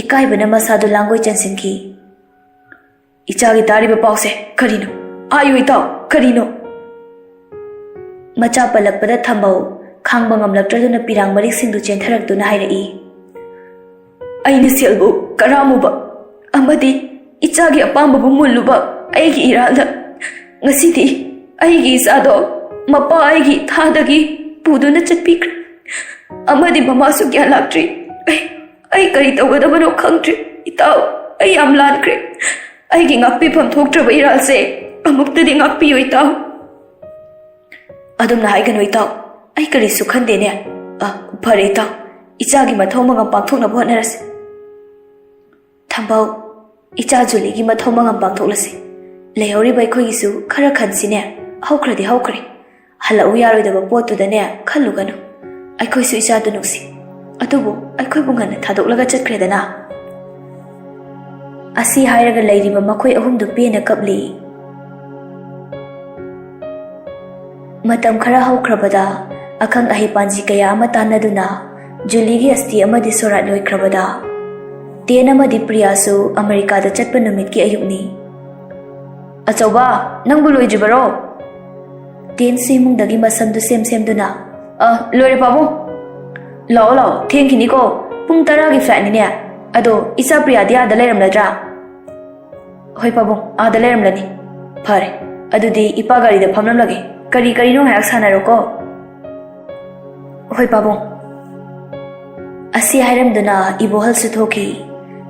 ꯏꯀꯥꯏꯕꯅ ꯃꯁꯥꯗꯨ ꯂꯥꯡꯒꯣꯏ ꯆꯟꯁꯤꯟꯈꯤ꯫ "ꯏꯆꯥꯒꯤ ꯇꯥꯔꯤꯕ ꯄꯥꯎꯁꯦ ꯀꯔꯤꯅꯣ? ꯍꯥꯏꯌꯨ ꯏꯇꯥꯎ, ꯀꯔꯤꯅꯣ?" ꯃꯆꯥ ꯄꯜꯂꯛꯄꯗ ꯊꯝꯕꯧ ꯈꯥꯡꯕ ꯉꯝꯂꯛꯇ꯭ꯔꯗꯨꯅ ꯄꯤꯔꯥꯡ ꯃꯔꯤꯛꯁꯤꯡꯗꯨ ꯆꯦꯟꯊꯔꯛꯇꯨꯅ ꯍꯥꯏꯔꯛꯏ꯫ "ꯑꯩꯅ ꯁꯦꯜꯕꯨ ꯀꯔꯥꯝꯃꯨꯕ ꯑꯃꯗꯤ ꯏꯆꯥꯒꯤ ꯑꯄꯥꯝꯕꯕꯨ ꯃꯨꯜꯂꯨꯕ ꯑꯩꯒꯤ ꯏꯔꯥꯜꯅ ꯉꯁꯤꯗꯤ ꯑꯩꯒꯤ ꯏꯆꯥꯗꯣ ꯃꯄꯥ ꯑꯩꯒꯤ ꯊꯥꯗꯒꯤ ꯄꯨꯗꯨꯅ ꯆꯠꯄꯤꯈ꯭ꯔꯦ꯫ ꯑꯃꯗꯤ ꯃꯃꯥꯁꯨ ꯒ꯭ꯌꯥꯟ ꯂꯥꯛꯇ꯭ꯔꯤ꯫ ꯑꯩ, ꯑꯩ ꯀꯔꯤ ꯇꯧꯒꯗꯕꯅꯣ ꯈꯪꯗ꯭ꯔꯦ꯫ ꯏꯇꯥꯎ, ꯑꯩ ꯌꯥꯝ ꯂꯥꯟꯈ꯭ꯔꯦ꯫ ꯑꯩꯒꯤ ꯉꯥꯛꯄꯤꯐꯝ ꯊꯣꯛꯇ꯭ꯔꯕ ꯏꯔꯥꯜꯁꯦ ꯑꯃꯨꯛꯇꯗꯤ ꯉꯥꯛꯄꯤꯌꯨ ꯏꯇꯥꯎ꯫" "ꯑꯗꯨꯝꯅ ꯍꯥꯏꯒꯅꯨ ꯏꯇꯥꯎ, ꯑꯩ ꯀꯔꯤꯁꯨ ꯈꯟꯗꯦꯅꯦ꯫ ꯑ, ꯐꯔꯦ ꯏꯇꯥꯎ, ꯏꯆꯥꯒꯤ ꯃꯊꯧ ꯃꯉꯝ ꯄꯥꯡꯊꯣꯛꯅꯕ ꯍꯣꯠꯅꯔꯁꯤ꯫ ꯊꯝꯕꯧ, ꯏꯆꯥ ꯖꯨꯂꯤꯒꯤ ꯃꯊꯧ ꯃꯉꯝ ꯄꯥꯡꯊꯣꯛꯂꯁꯤ꯫ ꯂꯩꯍꯧꯔꯤꯕ ꯑꯩꯈꯣꯏꯒꯤꯁꯨ ꯈꯔ ꯈꯟꯁꯤꯅꯦ꯫ ꯍꯧꯈ꯭ꯔꯗꯤ ꯍꯧꯈ꯭ꯔꯦ꯫ ꯍꯜꯂꯛꯎ ꯌꯥꯔꯣꯏꯗꯕ ꯄꯣꯠꯇꯨꯗꯅꯦ ꯈꯜꯂꯨꯒꯅꯨ꯫ ꯑꯩꯈꯣꯏꯁꯨ ꯏꯆꯥꯗꯨ ꯅꯨꯡꯁꯤ꯫ ꯑꯗꯨꯕꯨ ꯑꯩꯈꯣꯏꯕꯨ ꯉꯟꯅ ꯊꯥꯗꯣꯛꯂꯒ ꯆꯠꯈ꯭ꯔꯦꯗꯅ꯫ ꯑꯁꯤ ꯍꯥꯏꯔꯒ ꯂꯩꯔꯤꯕ ꯃꯈꯣꯏ ꯑꯍꯨꯝꯗꯨ ꯄꯦꯟꯅ ꯀꯞꯂꯤ꯫ ꯃꯇꯝ ꯈꯔ ꯍꯧꯈ꯭ꯔꯕꯗ ꯑꯈꯪ ꯑꯍꯩ ꯄꯥꯟꯖꯤ ꯀꯌꯥ ꯑꯃ ꯇꯥꯟꯅꯗꯨꯅ ꯖꯨꯂꯤꯒꯤ ꯑꯁꯇꯤ ꯑꯃꯗꯤ ꯁꯣꯔꯥꯠ ꯂꯣꯏꯈ꯭ꯔꯕꯗ, ꯇꯦꯟ ꯑꯃꯗꯤ ꯄ꯭ꯔꯤꯌꯥꯁꯨ ꯑꯃꯦꯔꯤꯀꯥꯗ ꯆꯠꯄ ꯅꯨꯃꯤꯠꯀꯤ ꯑꯌꯨꯛꯅꯤ꯫ "ꯑꯆꯧꯕ, ꯅꯪꯕꯨ ꯂꯣꯏꯗ꯭ꯔꯤꯕꯔꯣ?" ꯇꯦꯟꯁꯨ ꯏꯃꯨꯡꯗꯒꯤ ꯃꯁꯝꯗꯨ ꯁꯦꯝ ꯁꯦꯝꯗꯨꯅ, "ꯑ, ꯂꯣꯏꯔꯦ ꯄꯥꯕꯨꯡ꯫ ꯂꯥꯛꯑꯣ, ꯂꯥꯛꯑꯣ, ꯊꯦꯡꯈꯤꯅꯤꯀꯣ꯫ ꯄꯨꯡ ꯇꯔꯥꯒꯤ flightꯅꯤꯅꯦ꯫ ꯑꯗꯣ ꯏꯆꯥ ꯄ꯭ꯔꯤꯌꯥꯗꯤ ꯑꯥꯗ ꯂꯩꯔꯝꯂꯗ꯭ꯔꯥ?" "ꯍꯣꯏ ꯄꯥꯕꯨꯡ, ꯑꯥꯗ ꯂꯩꯔꯝꯂꯅꯤ꯫" "ꯐꯔꯦ, ꯑꯗꯨꯗꯤ ꯏꯄꯥ ꯒꯥꯔꯤꯗ ꯐꯝꯂꯝꯂꯒꯦ꯫ ꯀꯔꯤ ꯀꯔꯤꯅꯣ ꯉꯥꯏꯍꯥꯛ ꯁꯥꯟꯅꯔꯣꯀꯣ꯫" "ꯍꯣꯏ ꯄꯥꯕꯨꯡ꯫" ꯑꯁꯤ ꯍꯥꯏꯔꯝꯗꯨꯅ ꯏꯕꯣꯍꯜꯁꯨ ꯊꯣꯛꯈꯤ꯫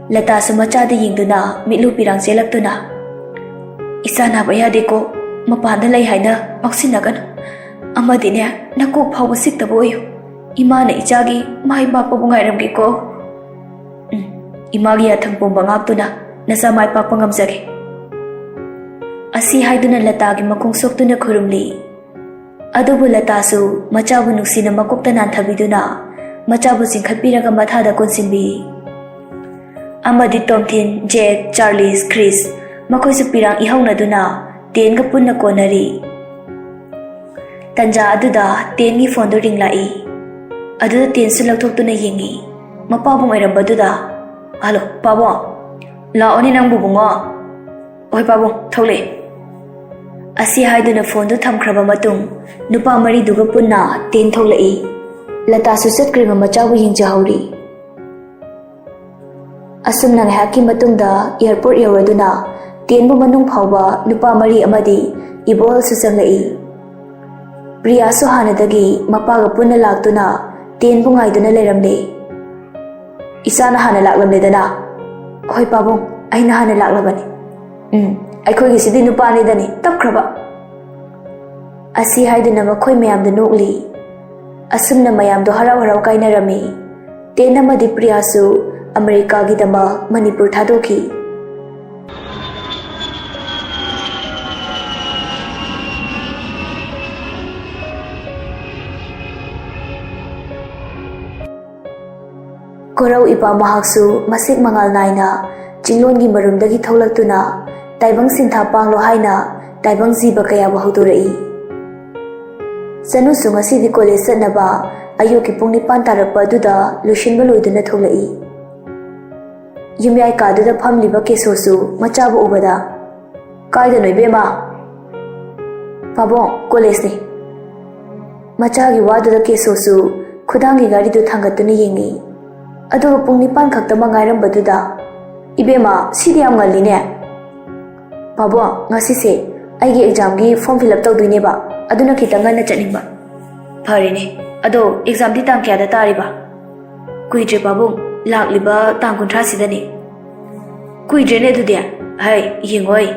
ꯂꯇꯥꯁꯨ ꯃꯆꯥꯗ ꯌꯦꯡꯗꯨꯅ ꯃꯤꯠꯂꯨ ꯄꯤꯔꯥꯡ ꯆꯦꯜꯂꯛꯇꯨꯅ, "ꯏꯆꯥ ꯅꯥꯕ ꯌꯥꯗꯦꯀꯣ, ꯃꯄꯥꯟꯗ ꯂꯩ ꯍꯥꯏꯅ ꯉꯥꯎꯁꯤꯟꯅꯒꯅꯨ꯫ ꯑꯃꯗꯤꯅꯦ, ꯅꯀꯣꯛ ꯐꯥꯎꯕ ꯆꯤꯛꯇꯕ ꯑꯣꯏꯌꯨ꯫ ꯏꯃꯥꯅ ꯏꯆꯥꯒꯤ ꯃꯥꯏ ꯄꯥꯛꯄꯕꯨ ꯉꯥꯏꯔꯝꯒꯦꯀꯣ꯫" "ꯎꯝ, ꯏꯃꯥꯒꯤ ꯌꯥꯊꯪ ꯄꯨꯝꯕ ꯉꯥꯛꯇꯨꯅ ꯅꯆꯥ ꯃꯥꯏ ꯄꯥꯛꯄ ꯉꯝꯖꯒꯦ꯫" ꯑꯁꯤ ꯍꯥꯏꯗꯨꯅ ꯂꯇꯥꯒꯤ ꯃꯈꯣꯡ ꯁꯣꯛꯇꯨꯅ ꯈꯨꯔꯨꯝꯂꯤ꯫ ꯑꯗꯨꯕꯨ ꯂꯇꯥꯁꯨ ꯃꯆꯥꯕꯨ ꯅꯨꯡꯁꯤꯅ ꯃꯀꯣꯛꯇ ꯅꯥꯟꯊꯕꯤꯗꯨꯅ ꯃꯆꯥꯕꯨ ꯆꯤꯡꯈꯠꯄꯤꯔꯒ ꯃꯊꯥꯗ ꯀꯣꯟꯁꯤꯟꯕꯤ꯫ ꯑꯃꯗꯤ ꯇꯣꯝꯊꯤꯟ, ꯖꯦꯛ, ꯆꯥꯔꯂꯤꯁ, ꯈ꯭ꯔꯤꯁ ꯃꯈꯣꯏꯁꯨ ꯄꯤꯔꯥꯡ ꯏꯍꯧꯅꯗꯨꯅ ꯇꯦꯟꯒ ꯄꯨꯟꯅ ꯀꯣꯟꯅꯔꯤ꯫ ꯇꯟꯖꯥ ꯑꯗꯨꯗ ꯇꯦꯟꯒꯤ ꯐꯣꯟꯗꯨ ꯔꯤꯡ ꯂꯥꯛꯏ꯫ ꯑꯗꯨꯗ ꯇꯦꯟꯁꯨ ꯂꯧꯊꯣꯛꯇꯨꯅ ꯌꯦꯡꯉꯤ꯫ ꯃꯄꯥꯕꯨꯡ ꯑꯣꯏꯔꯝꯕꯗꯨꯗ, "ꯍꯜꯂꯣ, ꯄꯥꯕꯨꯡ꯫ ꯂꯥꯛꯑꯣꯅꯦ ꯅꯪꯕꯨ, ꯕꯨꯡꯉꯣ꯫" "ꯍꯣꯏ ꯄꯥꯕꯨꯡ, ꯊꯣꯛꯂꯛꯑꯦ꯫" ꯑꯁꯤ ꯍꯥꯏꯗꯨꯅ ꯐꯣꯟꯗꯨ ꯊꯝꯈ꯭ꯔꯕ ꯃꯇꯨꯡ ꯅꯨꯄꯥ ꯃꯔꯤꯗꯨꯒ ꯄꯨꯟꯅ ꯇꯦꯟ ꯊꯣꯛꯂꯛꯏ꯫ ꯂꯇꯥꯁꯨ ꯆꯠꯈ꯭ꯔꯤꯕ ꯃꯆꯥꯕꯨ ꯌꯦꯡꯖꯍꯧꯔꯤ꯫ ꯑꯁꯨꯝꯅ ꯉꯥꯏꯍꯥꯛꯀꯤ ꯃꯇꯨꯡꯗ airport ꯌꯧꯔꯗꯨꯅ ꯇꯦꯟꯕꯨ ꯃꯅꯨꯡ ꯐꯥꯎꯕ ꯅꯨꯄꯥ ꯃꯔꯤ ꯑꯃꯗꯤ ꯏꯕꯣꯍꯜꯁꯨ ꯆꯪꯂꯛꯏ꯫ ꯄ꯭ꯔꯤꯌꯥꯁꯨ ꯍꯥꯟꯅꯗꯒꯤ ꯃꯄꯥꯒ ꯄꯨꯟꯅ ꯂꯥꯛꯇꯨꯅ ꯇꯦꯟꯕꯨ ꯉꯥꯏꯗꯨꯅ ꯂꯩꯔꯝꯂꯦ꯫ "ꯏꯆꯥꯅ ꯍꯥꯟꯅ ꯂꯥꯛꯂꯝꯂꯦꯗꯅ?" "ꯍꯣꯏ ꯄꯥꯕꯨꯡ, ꯑꯩꯅ ꯍꯥꯟꯅ ꯂꯥꯛꯂꯕꯅꯤ꯫ ꯎꯝ, ꯑꯩꯈꯣꯏꯒꯤꯁꯤꯗꯤ ꯅꯨꯄꯥꯅꯤꯗꯅꯤ, ꯇꯞꯈ꯭ꯔꯕ꯫" ꯑꯁꯤ ꯍꯥꯏꯗꯨꯅ ꯃꯈꯣꯏ ꯃꯌꯥꯝꯗ ꯅꯣꯛꯂꯤ꯫ ꯑꯁꯨꯝꯅ ꯃꯌꯥꯝꯗꯣ ꯍꯔꯥꯎ ꯍꯔꯥꯎ ꯀꯥꯏꯅꯔꯝꯃꯤ꯫ ꯇꯦꯟ ꯑꯃꯗꯤ ꯄ꯭ꯔꯤꯌꯥꯁꯨ ꯑꯃꯦꯔꯤꯀꯥꯒꯤꯗꯃꯛ ꯃꯅꯤꯄꯨꯔ ꯊꯥꯗꯣꯛꯈꯤ꯫ ꯀꯣꯔꯧ ꯏꯄꯥ ꯃꯍꯥꯛꯁꯨ ꯃꯁꯦꯛ ꯃꯉꯥꯜ ꯅꯥꯏꯅ ꯆꯤꯡꯂꯣꯟꯒꯤ ꯃꯔꯨꯝꯗꯒꯤ ꯊꯣꯛꯂꯛꯇꯨꯅ ꯇꯥꯏꯕꯪ ꯁꯤꯟꯊꯥ ꯄꯥꯡꯂꯣ ꯍꯥꯏꯅ ꯇꯥꯏꯕꯪ ꯖꯤꯕ ꯀꯌꯥꯕꯨ ꯍꯧꯗꯣꯔꯛꯏ꯫ ꯆꯅꯨꯁꯨ ꯉꯁꯤꯗꯤ ꯀꯣꯂꯦꯖ ꯆꯠꯅꯕ ꯑꯌꯨꯛꯀꯤ ꯄꯨꯡ ꯅꯤꯄꯥꯟ ꯇꯥꯔꯛꯄ ꯑꯗꯨꯗ ꯂꯣꯏꯁꯤꯟꯕ ꯂꯣꯏꯗꯨꯅ ꯊꯣꯛꯂꯛꯏ꯫ ꯌꯨꯝꯌꯥꯏ ꯀꯥꯗꯨꯗ ꯐꯝꯂꯤꯕ ꯀꯦꯁꯣꯁꯨ ꯃꯆꯥꯕꯨ ꯎꯕꯗ, "ꯀꯥꯏꯗꯅꯣ ꯏꯕꯦꯝꯃ?" "ꯄꯥꯕꯨꯡ, ꯀꯣꯂꯦꯖꯅꯤ꯫" ꯃꯆꯥꯒꯤ ꯋꯥꯗꯨꯗ ꯀꯦꯁꯣꯁꯨ ꯈꯨꯗꯥꯡꯒꯤ ꯘꯔꯤꯗꯨ ꯊꯥꯡꯒꯠꯇꯨꯅ ꯌꯦꯡꯉꯤ꯫ ꯑꯗꯨꯒ ꯄꯨꯡ ꯅꯤꯄꯥꯟ ꯈꯛꯇꯃꯛ ꯉꯥꯏꯔꯝꯕꯗꯨꯗ, "ꯏꯕꯦꯝꯃ, ꯁꯤꯗꯤ ꯌꯥꯝ ꯉꯜꯂꯤꯅꯦ꯫" "ꯄꯥꯕꯨꯡ, ꯉꯁꯤꯁꯦ ꯑꯩꯒꯤ ꯑꯦꯛꯖꯥꯝꯒꯤ ꯐꯣꯔꯝ ꯐꯤꯜ ꯑꯞ ꯇꯧꯗꯣꯏꯅꯦꯕ, ꯑꯗꯨꯅ ꯈꯤꯇꯪ ꯉꯟꯅ ꯆꯠꯅꯤꯡꯕ꯫" "ꯐꯔꯦꯅꯦ, ꯑꯗꯣ ꯑꯦꯛꯖꯥꯝꯗꯤ ꯇꯥꯡ ꯀꯌꯥꯗ ꯇꯥꯔꯤꯕ?" "ꯀꯨꯏꯗ꯭ꯔꯦ ꯄꯥꯕꯨꯡ, ꯂꯥꯛꯂꯤꯕ ꯇꯥꯡ ꯀꯨꯟꯊ꯭ꯔꯥꯁꯤꯗꯅꯦ꯫" "ꯀꯨꯏꯗ꯭ꯔꯦꯅꯦ ꯑꯗꯨꯗꯤ꯫ ꯍꯩ, ꯌꯦꯡꯉꯣꯏ,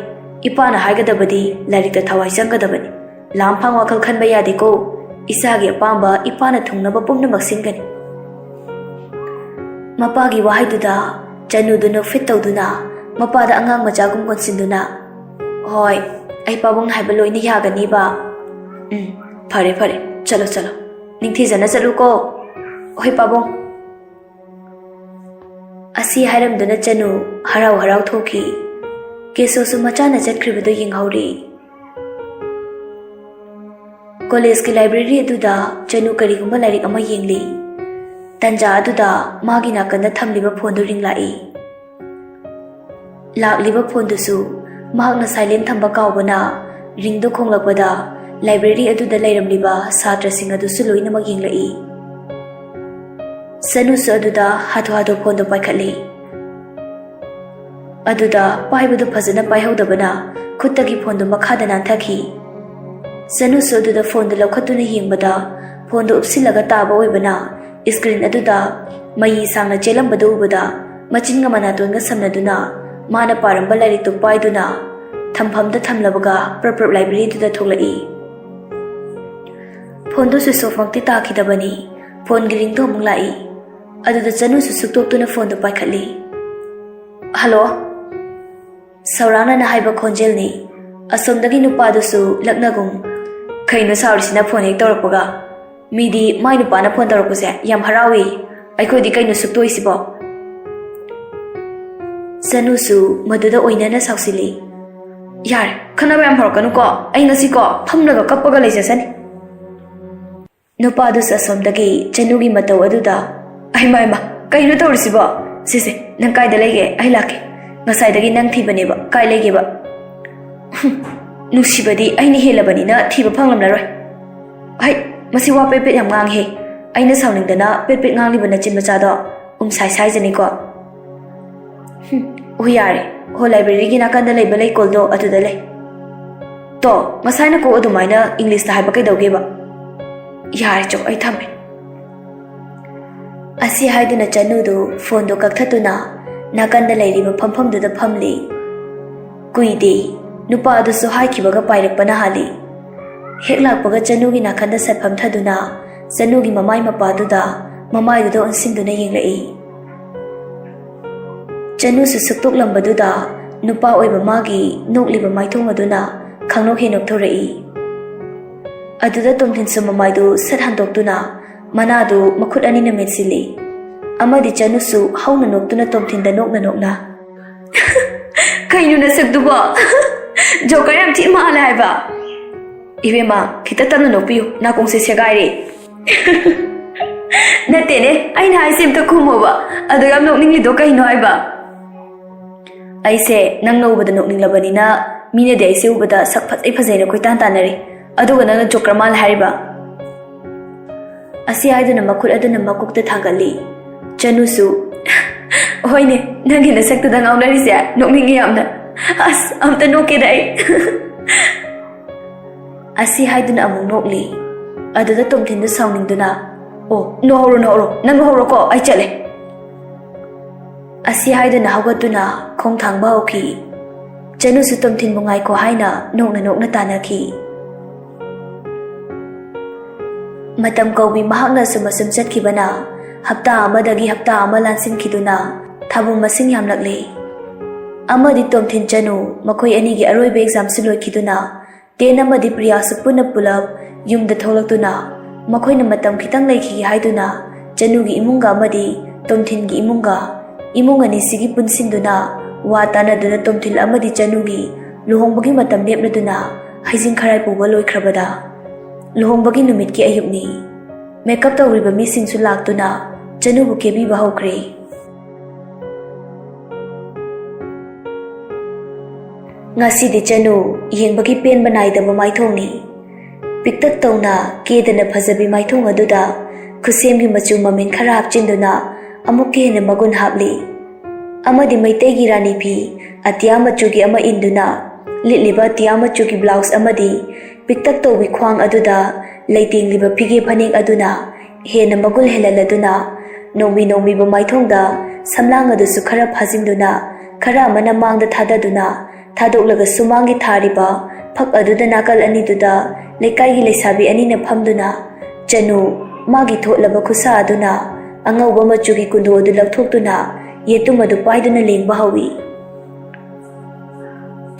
ꯏꯄꯥꯅ ꯍꯥꯏꯒꯗꯕꯗꯤ ꯂꯥꯏꯔꯤꯛꯇ ꯊꯋꯥꯏ ꯆꯪꯒꯗꯕꯅꯤ꯫ ꯂꯥꯝꯐꯥꯡ ꯋꯥꯈꯜ ꯈꯟꯕ ꯌꯥꯗꯦꯀꯣ꯫ ꯏꯆꯥꯒꯤ ꯑꯄꯥꯝꯕ ꯏꯄꯥꯅ ꯊꯨꯡꯅꯕ ꯄꯨꯝꯅꯃꯛ ꯁꯤꯟꯒꯅꯤ꯫" ꯃꯄꯥꯒꯤ ꯋꯥꯍꯩꯗꯨꯗ ꯆꯅꯨꯗꯨ ꯅꯣꯛꯐꯦꯠ ꯇꯧꯗꯨꯅ ꯃꯄꯥꯗ ꯑꯉꯥꯡ ꯃꯆꯥꯒꯨꯝ ꯀꯣꯟꯁꯤꯟꯗꯨꯅ, "ꯍꯣꯏ, ꯑꯩ ꯄꯥꯕꯨꯡꯅ ꯍꯥꯏꯕ ꯂꯣꯏꯅ ꯌꯥꯒꯅꯤꯕ꯫ ꯎꯝ, ꯐꯔꯦ, ꯐꯔꯦ, ꯆꯠꯂꯣ, ꯆꯠꯂꯣ꯫ ꯅꯤꯡꯊꯤꯖꯅ ꯆꯠꯂꯨꯀꯣ꯫ ꯍꯣꯏ ꯄꯥꯕꯨꯡ꯫" ꯑꯁꯤ ꯍꯥꯏꯔꯝꯗꯨꯅ ꯆꯅꯨ ꯍꯔꯥꯎ ꯍꯔꯥꯎ ꯊꯣꯛꯈꯤ꯫ ꯀꯦꯁꯣꯁꯨ ꯃꯆꯥꯅ ꯆꯠꯈ꯭ꯔꯤꯕꯗꯨ ꯌꯦꯡꯍꯧꯔꯤ꯫ ꯀꯣꯂꯦꯖꯀꯤ ꯂꯥꯏꯕ꯭ꯔꯦꯔꯤ ꯑꯗꯨꯗ ꯆꯅꯨ ꯀꯔꯤꯒꯨꯝꯕ ꯂꯥꯏꯔꯤꯛ ꯑꯃ ꯌꯦꯡꯂꯤ꯫ ꯇꯟꯖꯥ ꯑꯗꯨꯗ ꯃꯥꯒꯤ ꯅꯥꯀꯟꯗ ꯊꯝꯂꯤꯕ ꯐꯣꯟꯗꯨ ꯔꯤꯡ ꯂꯥꯛꯏ꯫ ꯂꯥꯛꯂꯤꯕ ꯐꯣꯟꯗꯨꯁꯨ ꯃꯍꯥꯛꯅ ꯁꯥꯏꯂꯦꯟ ꯊꯝꯕ ꯀꯥꯎꯕꯅ ꯔꯤꯡꯗꯨ ꯈꯣꯡꯂꯛꯄꯗ ꯂꯥꯏꯕ꯭ꯔꯦꯔꯤ ꯑꯗꯨꯗ ꯂꯩꯔꯝꯂꯤꯕ ꯁꯥꯇ꯭ꯔꯁꯤꯡ ꯑꯗꯨꯁꯨ ꯂꯣꯏꯅꯃꯛ ꯌꯦꯡꯂꯛꯏ꯫ ꯆꯅꯨꯁꯨ ꯑꯗꯨꯗ ꯍꯥꯊꯨ ꯍꯥꯊꯨ ꯐꯣꯟꯗꯨ ꯄꯥꯏꯈꯠꯂꯤ꯫ ꯑꯗꯨꯗ ꯄꯥꯏꯕꯗꯨ ꯐꯖꯅ ꯄꯥꯏꯍꯧꯗꯕꯅ ꯈꯨꯠꯇꯒꯤ ꯐꯣꯟꯗꯨ ꯃꯈꯥꯗ ꯅꯥꯟꯊꯈꯤ꯫ ꯆꯅꯨꯁꯨ ꯑꯗꯨꯗ ꯐꯣꯟꯗꯨ ꯂꯧꯈꯠꯇꯨꯅ ꯌꯦꯡꯕꯗ ꯐꯣꯟꯗꯨ ꯎꯞꯁꯤꯜꯂꯒ ꯇꯥꯕ ꯑꯣꯏꯕꯅ ꯏꯁꯀ꯭ꯔꯤꯟ ꯑꯗꯨꯗ ꯃꯌꯤ ꯁꯥꯡꯅ ꯆꯦꯜꯂꯝꯕꯗꯨ ꯎꯕꯗ ꯃꯆꯤꯟꯒ ꯃꯅꯥꯇꯣꯟꯒ ꯁꯝꯅꯗꯨꯅ ꯃꯥꯅ ꯄꯥꯔꯝꯕ ꯂꯥꯏꯔꯤꯛꯇꯨ ꯄꯥꯏꯗꯨꯅ ꯊꯝꯐꯝꯗ ꯊꯝꯂꯕꯒ ꯄ꯭ꯔꯞ ꯄ꯭ꯔꯞ ꯂꯥꯏꯕ꯭ꯔꯦꯔꯤꯗꯨꯗ ꯊꯣꯛꯂꯛꯏ꯫ ꯐꯣꯟꯗꯨ ꯁ꯭ꯋꯤꯆ ꯑꯣꯐꯃꯛꯇꯤ ꯇꯥꯈꯤꯗꯕꯅꯤ꯫ ꯐꯣꯟꯒꯤ ꯔꯤꯡꯗꯨ ꯑꯃꯨꯛ ꯂꯥꯛꯏ꯫ ꯑꯗꯨꯗ ꯆꯅꯨꯁꯨ ꯁꯨꯛꯇꯣꯛꯇꯨꯅ ꯐꯣꯟꯗꯨ ꯄꯥꯏꯈꯠꯂꯤ꯫ "ꯍꯜꯂꯣ?" ꯁꯧꯔꯥꯡꯅꯅ ꯍꯥꯏꯕ ꯈꯣꯟꯖꯦꯜꯅꯤ꯫ ꯑꯁꯣꯝꯗꯒꯤ ꯅꯨꯄꯥꯗꯨꯁꯨ ꯂꯛꯅꯒꯨꯝ, "ꯀꯩꯅꯣ ꯁꯥꯎꯔꯤꯁꯤꯅ ꯐꯣꯟ ꯍꯦꯛ ꯇꯧꯔꯛꯄꯒ? ꯃꯤꯗꯤ ꯃꯥꯏ ꯅꯨꯄꯥꯅ ꯐꯣꯟ ꯇꯧꯔꯛꯄꯁꯦ ꯌꯥꯝ ꯍꯔꯥꯎꯏ, ꯑꯩꯈꯣꯏꯗꯤ ꯀꯩꯅꯣ ꯁꯨꯛꯇꯣꯏꯁꯤꯕꯣ?" ꯆꯅꯨꯁꯨ ꯃꯗꯨꯗ ꯑꯣꯏꯅꯅ ꯁꯥꯎꯁꯤꯜꯂꯤ꯫ "ꯌꯥꯔꯦ, ꯈꯟꯅꯕ ꯌꯥꯝ ꯍꯧꯔꯛꯀꯅꯨꯀꯣ, ꯑꯩ ꯉꯁꯤꯀꯣ ꯐꯝꯂꯒ ꯀꯞꯄꯒ ꯂꯩꯖꯁꯅꯤ"꯫ ꯅꯨꯄꯥꯗꯨꯁꯨ ꯑꯁꯣꯝꯗꯒꯤ ꯆꯅꯨꯒꯤ ꯃꯇꯧ ꯑꯗꯨꯗ, "ꯑꯩꯃ, ꯑꯩꯃ, ꯀꯩꯅꯣ ꯇꯧꯔꯤꯁꯤꯕꯣ? ꯁꯤꯁꯦ, ꯅꯪ ꯀꯥꯏꯗ ꯂꯩꯒꯦ? ꯑꯩ ꯂꯥꯛꯀꯦ꯫ ꯉꯁꯥꯏꯗꯒꯤ ꯅꯪ ꯊꯤꯕꯅꯦꯕ, ꯀꯥꯏ ꯂꯩꯒꯦꯕ?" "ꯍꯨꯝ, ꯅꯨꯡꯁꯤꯕꯗꯤ ꯑꯩꯅ ꯍꯦꯜꯂꯕꯅꯤꯅ ꯊꯤꯕ ꯐꯪꯂꯝꯂꯔꯣꯏ꯫ ꯍꯩ, ꯃꯁꯤ ꯋꯥ ꯄꯦꯠ ꯄꯦꯠ ꯌꯥꯝ ꯉꯥꯡꯉꯤꯍꯦ꯫ ꯑꯩꯅ ꯁꯥꯎꯅꯤꯡꯗꯅ ꯄꯦꯠ ꯄꯦꯠ ꯉꯥꯡꯂꯤꯕ ꯅꯆꯤꯟ ꯃꯆꯥꯗꯣ ꯎꯝ ꯁꯥꯏ ꯁꯥꯏꯖꯅꯤꯀꯣ꯫ ꯍꯨꯝ, ꯑꯣ ꯌꯥꯔꯦ, ꯍꯣ ꯂꯥꯏꯕ꯭ꯔꯦꯔꯤꯒꯤ ꯅꯥꯀꯟꯗ ꯂꯩꯕ ꯂꯩꯀꯣꯜꯗꯣ ꯑꯗꯨꯗ ꯂꯩ꯫ ꯇꯣ, ꯉꯁꯥꯏꯅ ꯀꯣꯛ ꯑꯗꯨꯃꯥꯏꯅ ꯏꯪꯂꯤꯁꯇ ꯍꯥꯏꯕ ꯀꯩꯗꯧꯒꯦꯕ? ꯌꯥꯔꯦ ꯆꯣ, ꯑꯩ ꯊꯝꯃꯦ"꯫ ꯑꯁꯤ ꯍꯥꯏꯗꯨꯅ ꯆꯅꯨꯗꯨ ꯐꯣꯟꯗꯨ ꯀꯛꯊꯠꯇꯨꯅ ꯅꯥꯀꯟꯗ ꯂꯩꯔꯤꯕ ꯐꯝꯐꯝꯗꯨꯗ ꯐꯝꯂꯤ꯫ ꯀꯨꯏꯗꯦ, ꯅꯨꯄꯥ ꯑꯗꯨꯁꯨ ꯍꯥꯏꯈꯤꯕꯒ ꯄꯥꯏꯔꯛꯄꯅ ꯍꯥꯜꯂꯤ꯫ ꯍꯦꯛ ꯂꯥꯛꯄꯒ ꯆꯅꯨꯒꯤ ꯅꯥꯀꯟꯗ ꯁꯠ ꯐꯝꯊꯗꯨꯅ ꯆꯅꯨꯒꯤ ꯃꯃꯥꯏ ꯃꯄꯥꯗꯨꯗ ꯃꯃꯥꯏꯗꯨꯗ ꯑꯣꯟꯁꯤꯟꯗꯨꯅ ꯌꯦꯡꯂꯛꯏ꯫ ꯆꯅꯨꯁꯨ ꯁꯨꯛꯇꯣꯛꯂꯝꯕꯗꯨꯗ ꯅꯨꯄꯥ ꯑꯣꯏꯕ ꯃꯥꯒꯤ ꯅꯣꯛꯂꯤꯕ ꯃꯥꯏꯊꯣꯡ ꯑꯗꯨꯅ ꯈꯪꯅꯣꯛ ꯍꯦꯛ ꯅꯣꯛꯊꯣꯔꯛꯏ꯫ ꯑꯗꯨꯗ ꯇꯣꯝꯊꯤꯟꯁꯨ ꯃꯃꯥꯏꯗꯨ ꯁꯠ ꯍꯟꯗꯣꯛꯇꯨꯅ ꯃꯅꯥꯗꯨ ꯃꯈꯨꯠ ꯑꯅꯤꯅ ꯃꯦꯠꯁꯤꯜꯂꯤ꯫ ꯑꯃꯗꯤ ꯆꯅꯨꯁꯨ ꯍꯧꯅ ꯅꯣꯛꯇꯨꯅ ꯇꯣꯝꯊꯤꯟꯗ ꯅꯣꯛꯅ ꯅꯣꯛꯅ, "ꯀꯩꯅꯣ ꯅꯁꯛꯇꯨꯕꯣ? ꯖꯣꯀꯔ ꯌꯥꯝ ꯊꯤ ꯃꯥꯜꯂꯦ ꯍꯥꯏꯕ꯫ ꯏꯕꯦꯝꯃ, ꯈꯤꯇ ꯇꯞꯅ ꯅꯣꯛꯄꯤꯌꯨ, ꯅꯥꯀꯣꯡꯁꯦ ꯁꯦꯒꯥꯏꯔꯦ"꯫ "ꯅꯠꯇꯦꯅꯦ, ꯑꯩꯅ ꯍꯥꯏꯁꯦ ꯑꯝꯇ ꯈꯨꯝꯃꯣꯕ꯫ ꯑꯗꯨ ꯌꯥꯝ ꯅꯣꯛꯅꯤꯡꯂꯤꯗꯣ ꯀꯩꯅꯣ ꯍꯥꯏꯕ?" "ꯑꯩꯁꯦ ꯅꯪꯅ ꯎꯕꯗ ꯅꯣꯛꯅꯤꯡꯂꯕꯅꯤꯅ ꯃꯤꯅꯗꯤ ꯑꯩꯁꯦ ꯎꯕꯗ ꯁꯛ ꯐꯖꯩ ꯐꯖꯩꯅ ꯀꯣꯏꯇꯥꯟ ꯇꯥꯟꯅꯔꯤ, ꯑꯗꯨꯒ ꯅꯪꯅ ꯖꯣꯀꯔ ꯃꯥꯜꯂꯦ ꯍꯥꯏꯔꯤꯕ?" ꯑꯁꯤ ꯍꯥꯏꯗꯨꯅ ꯃꯈꯨꯠ ꯑꯗꯨꯅ ꯃꯀꯣꯛꯇ ꯊꯥꯡꯒꯠꯂꯤ꯫ ꯆꯅꯨꯁꯨ, "ꯍꯣꯏꯅꯦ, ꯅꯪꯒꯤ ꯅꯁꯛꯇꯨꯗ ꯉꯥꯎꯅꯔꯤꯁꯦ ꯅꯣꯛꯅꯤꯡꯉꯤ ꯌꯥꯝꯅ꯫ ꯑꯁ, ꯑꯝꯇ ꯅꯣꯛꯀꯦꯗ ꯑꯩ"꯫ ꯑꯁꯤ ꯍꯥꯏꯗꯨꯅ ꯑꯃꯨꯛ ꯅꯣꯛꯂꯤ꯫ ꯑꯗꯨꯗ ꯇꯣꯝꯊꯤꯟꯗꯨ ꯁꯥꯎꯅꯤꯡꯗꯨꯅ, "ꯑꯣ, ꯅꯣꯛꯍꯧꯔꯣ, ꯅꯣꯛꯍꯧꯔꯣ, ꯅꯪ ꯍꯧꯔꯣꯀꯣ, ꯑꯩ ꯆꯠꯂꯦ"꯫ ꯑꯁꯤ ꯍꯥꯏꯗꯨꯅ ꯍꯧꯒꯠꯇꯨꯅ ꯈꯣꯡ ꯊꯥꯡꯕ ꯍꯧꯈꯤ꯫ ꯆꯅꯨꯁꯨ ꯇꯣꯝꯊꯤꯟꯕꯨ ꯉꯥꯏꯈꯣ ꯍꯥꯏꯅ ꯅꯣꯛꯅ ꯅꯣꯛꯅ ꯇꯥꯟꯅꯈꯤ꯫ ꯃꯇꯝ ꯀꯧꯕꯤ ꯃꯍꯥꯛꯅ ꯑꯁꯨꯝ ꯑꯁꯨꯝ ꯆꯠꯈꯤꯕꯅ ꯍꯞꯇꯥ ꯑꯃꯗꯒꯤ ꯍꯞꯇꯥ ꯑꯃ ꯂꯥꯟꯁꯤꯟꯈꯤꯗꯨꯅ ꯊꯥꯕꯨꯡ ꯃꯁꯤꯡ ꯌꯥꯝꯂꯛꯂꯦ꯫ ꯑꯃꯗꯤ ꯇꯣꯝꯊꯤꯟ ꯆꯅꯨ ꯃꯈꯣꯏ ꯑꯅꯤꯒꯤ ꯑꯔꯣꯏꯕ ꯑꯦꯛꯖꯥꯝꯁꯨ ꯂꯣꯏꯈꯤꯗꯨꯅ ꯇꯦꯟ ꯑꯃꯗꯤ ꯄ꯭ꯔꯤꯌꯥꯁꯨ ꯄꯨꯟꯅ ꯄꯨꯂꯞ ꯌꯨꯝꯗ ꯊꯣꯛꯂꯛꯇꯨꯅ ꯃꯈꯣꯏꯅ ꯃꯇꯝ ꯈꯤꯇꯪ ꯂꯩꯈꯤꯒꯦ ꯍꯥꯏꯗꯨꯅ ꯆꯅꯨꯒꯤ ꯏꯃꯨꯡꯒ ꯑꯃꯗꯤ ꯇꯣꯝꯊꯤꯟꯒꯤ ꯏꯃꯨꯡꯒ, ꯏꯃꯨꯡ ꯑꯅꯤꯁꯤꯒꯤ ꯄꯨꯟꯁꯤꯟꯗꯨꯅ ꯋꯥ ꯇꯥꯅꯗꯨꯅ ꯇꯣꯝꯊꯤꯟ ꯑꯃꯗꯤ ꯆꯅꯨꯒꯤ ꯂꯨꯍꯣꯡꯕꯒꯤ ꯃꯇꯝ ꯂꯦꯞꯅꯗꯨꯅ ꯍꯩꯖꯤꯡ ꯈꯔꯥꯏ ꯄꯨꯕ ꯂꯣꯏꯈ꯭ꯔꯕꯗ ꯂꯨꯍꯣꯡꯕꯒꯤ ꯅꯨꯃꯤꯠꯀꯤ ꯑꯌꯨꯛꯅꯤ꯫ ꯃꯦꯀꯞ ꯇꯧꯔꯤꯕ ꯃꯤꯁꯤꯡꯁꯨ ꯂꯥꯛꯇꯨꯅ ꯆꯅꯨꯕꯨ ꯀꯦꯕꯤꯕ ꯍꯧꯈ꯭ꯔꯦ꯫ ꯉꯁꯤꯗꯤ ꯆꯅꯨ ꯌꯦꯡꯕꯒꯤ ꯄꯦꯟꯕ ꯅꯥꯏꯗꯕ ꯃꯥꯏꯊꯣꯡꯅꯤ꯫ ꯄꯤꯛꯇꯛ ꯇꯧꯅ ꯀꯦꯗꯅ ꯐꯖꯕꯤ ꯃꯥꯏꯊꯣꯡ ꯑꯗꯨꯗ ꯈꯨꯠꯁꯦꯝꯒꯤ ꯃꯆꯨ ꯃꯃꯦꯟ ꯈꯔ ꯍꯥꯞꯆꯤꯟꯗꯨꯅ ꯑꯃꯨꯛꯀ ꯍꯦꯟꯅ ꯃꯒꯨꯟ ꯍꯥꯞꯂꯤ꯫ ꯑꯃꯗꯤ ꯃꯩꯇꯩꯒꯤ ꯔꯥꯅꯤ ꯐꯤ, ꯑꯇꯤꯌꯥ ꯃꯆꯨꯒꯤ ꯑꯃ ꯏꯟꯗꯨꯅ ꯂꯤꯠꯂꯤꯕ ꯑꯇꯤꯌꯥ ꯃꯆꯨꯒꯤ ꯕ꯭ꯂꯥꯎꯁ ꯑꯃꯗꯤ ꯄꯤꯛꯇꯛ ꯇꯧꯕꯤ ꯈ꯭ꯋꯥꯡ ꯑꯗꯨꯗ ꯂꯩꯇꯦꯡꯂꯤꯕ ꯐꯤꯒꯦ ꯐꯅꯦꯛ ꯑꯗꯨꯅ ꯍꯦꯟꯅ ꯃꯒꯨꯟ ꯍꯦꯜꯍꯜꯂꯗꯨꯅ ꯅꯣꯡꯃꯤ ꯅꯣꯡꯃꯤꯕ ꯃꯥꯏꯊꯣꯡꯗ ꯁꯝꯂꯥꯡ ꯑꯗꯨꯁꯨ ꯈꯔ ꯐꯥꯖꯤꯟꯗꯨꯅ ꯈꯔ ꯑꯃꯅ ꯃꯥꯡꯗ ꯊꯥꯗꯗꯨꯅ ꯊꯥꯗꯣꯛꯂꯒ ꯁꯨꯃꯥꯡꯒꯤ ꯊꯥꯔꯤꯕ ꯐꯛ ꯑꯗꯨꯗ ꯅꯥꯀꯜ ꯑꯅꯤꯗꯨꯗ ꯂꯩꯀꯥꯏꯒꯤ ꯂꯩꯁꯥꯕꯤ ꯑꯅꯤꯅ ꯐꯝꯗꯨꯅ ꯆꯅꯨ ꯃꯥꯒꯤ ꯊꯣꯠꯂꯕ ꯈꯨꯠꯁꯥ ꯑꯗꯨꯅ ꯑꯉꯧꯕ ꯃꯆꯨꯒꯤ ꯀꯨꯟꯗꯣ ꯑꯗꯨ ꯂꯧꯊꯣꯛꯇꯨꯅ ꯌꯦꯇꯨꯝ ꯑꯗꯨ ꯄꯥꯏꯗꯨꯅ ꯂꯦꯡꯕ ꯍꯧꯏ꯫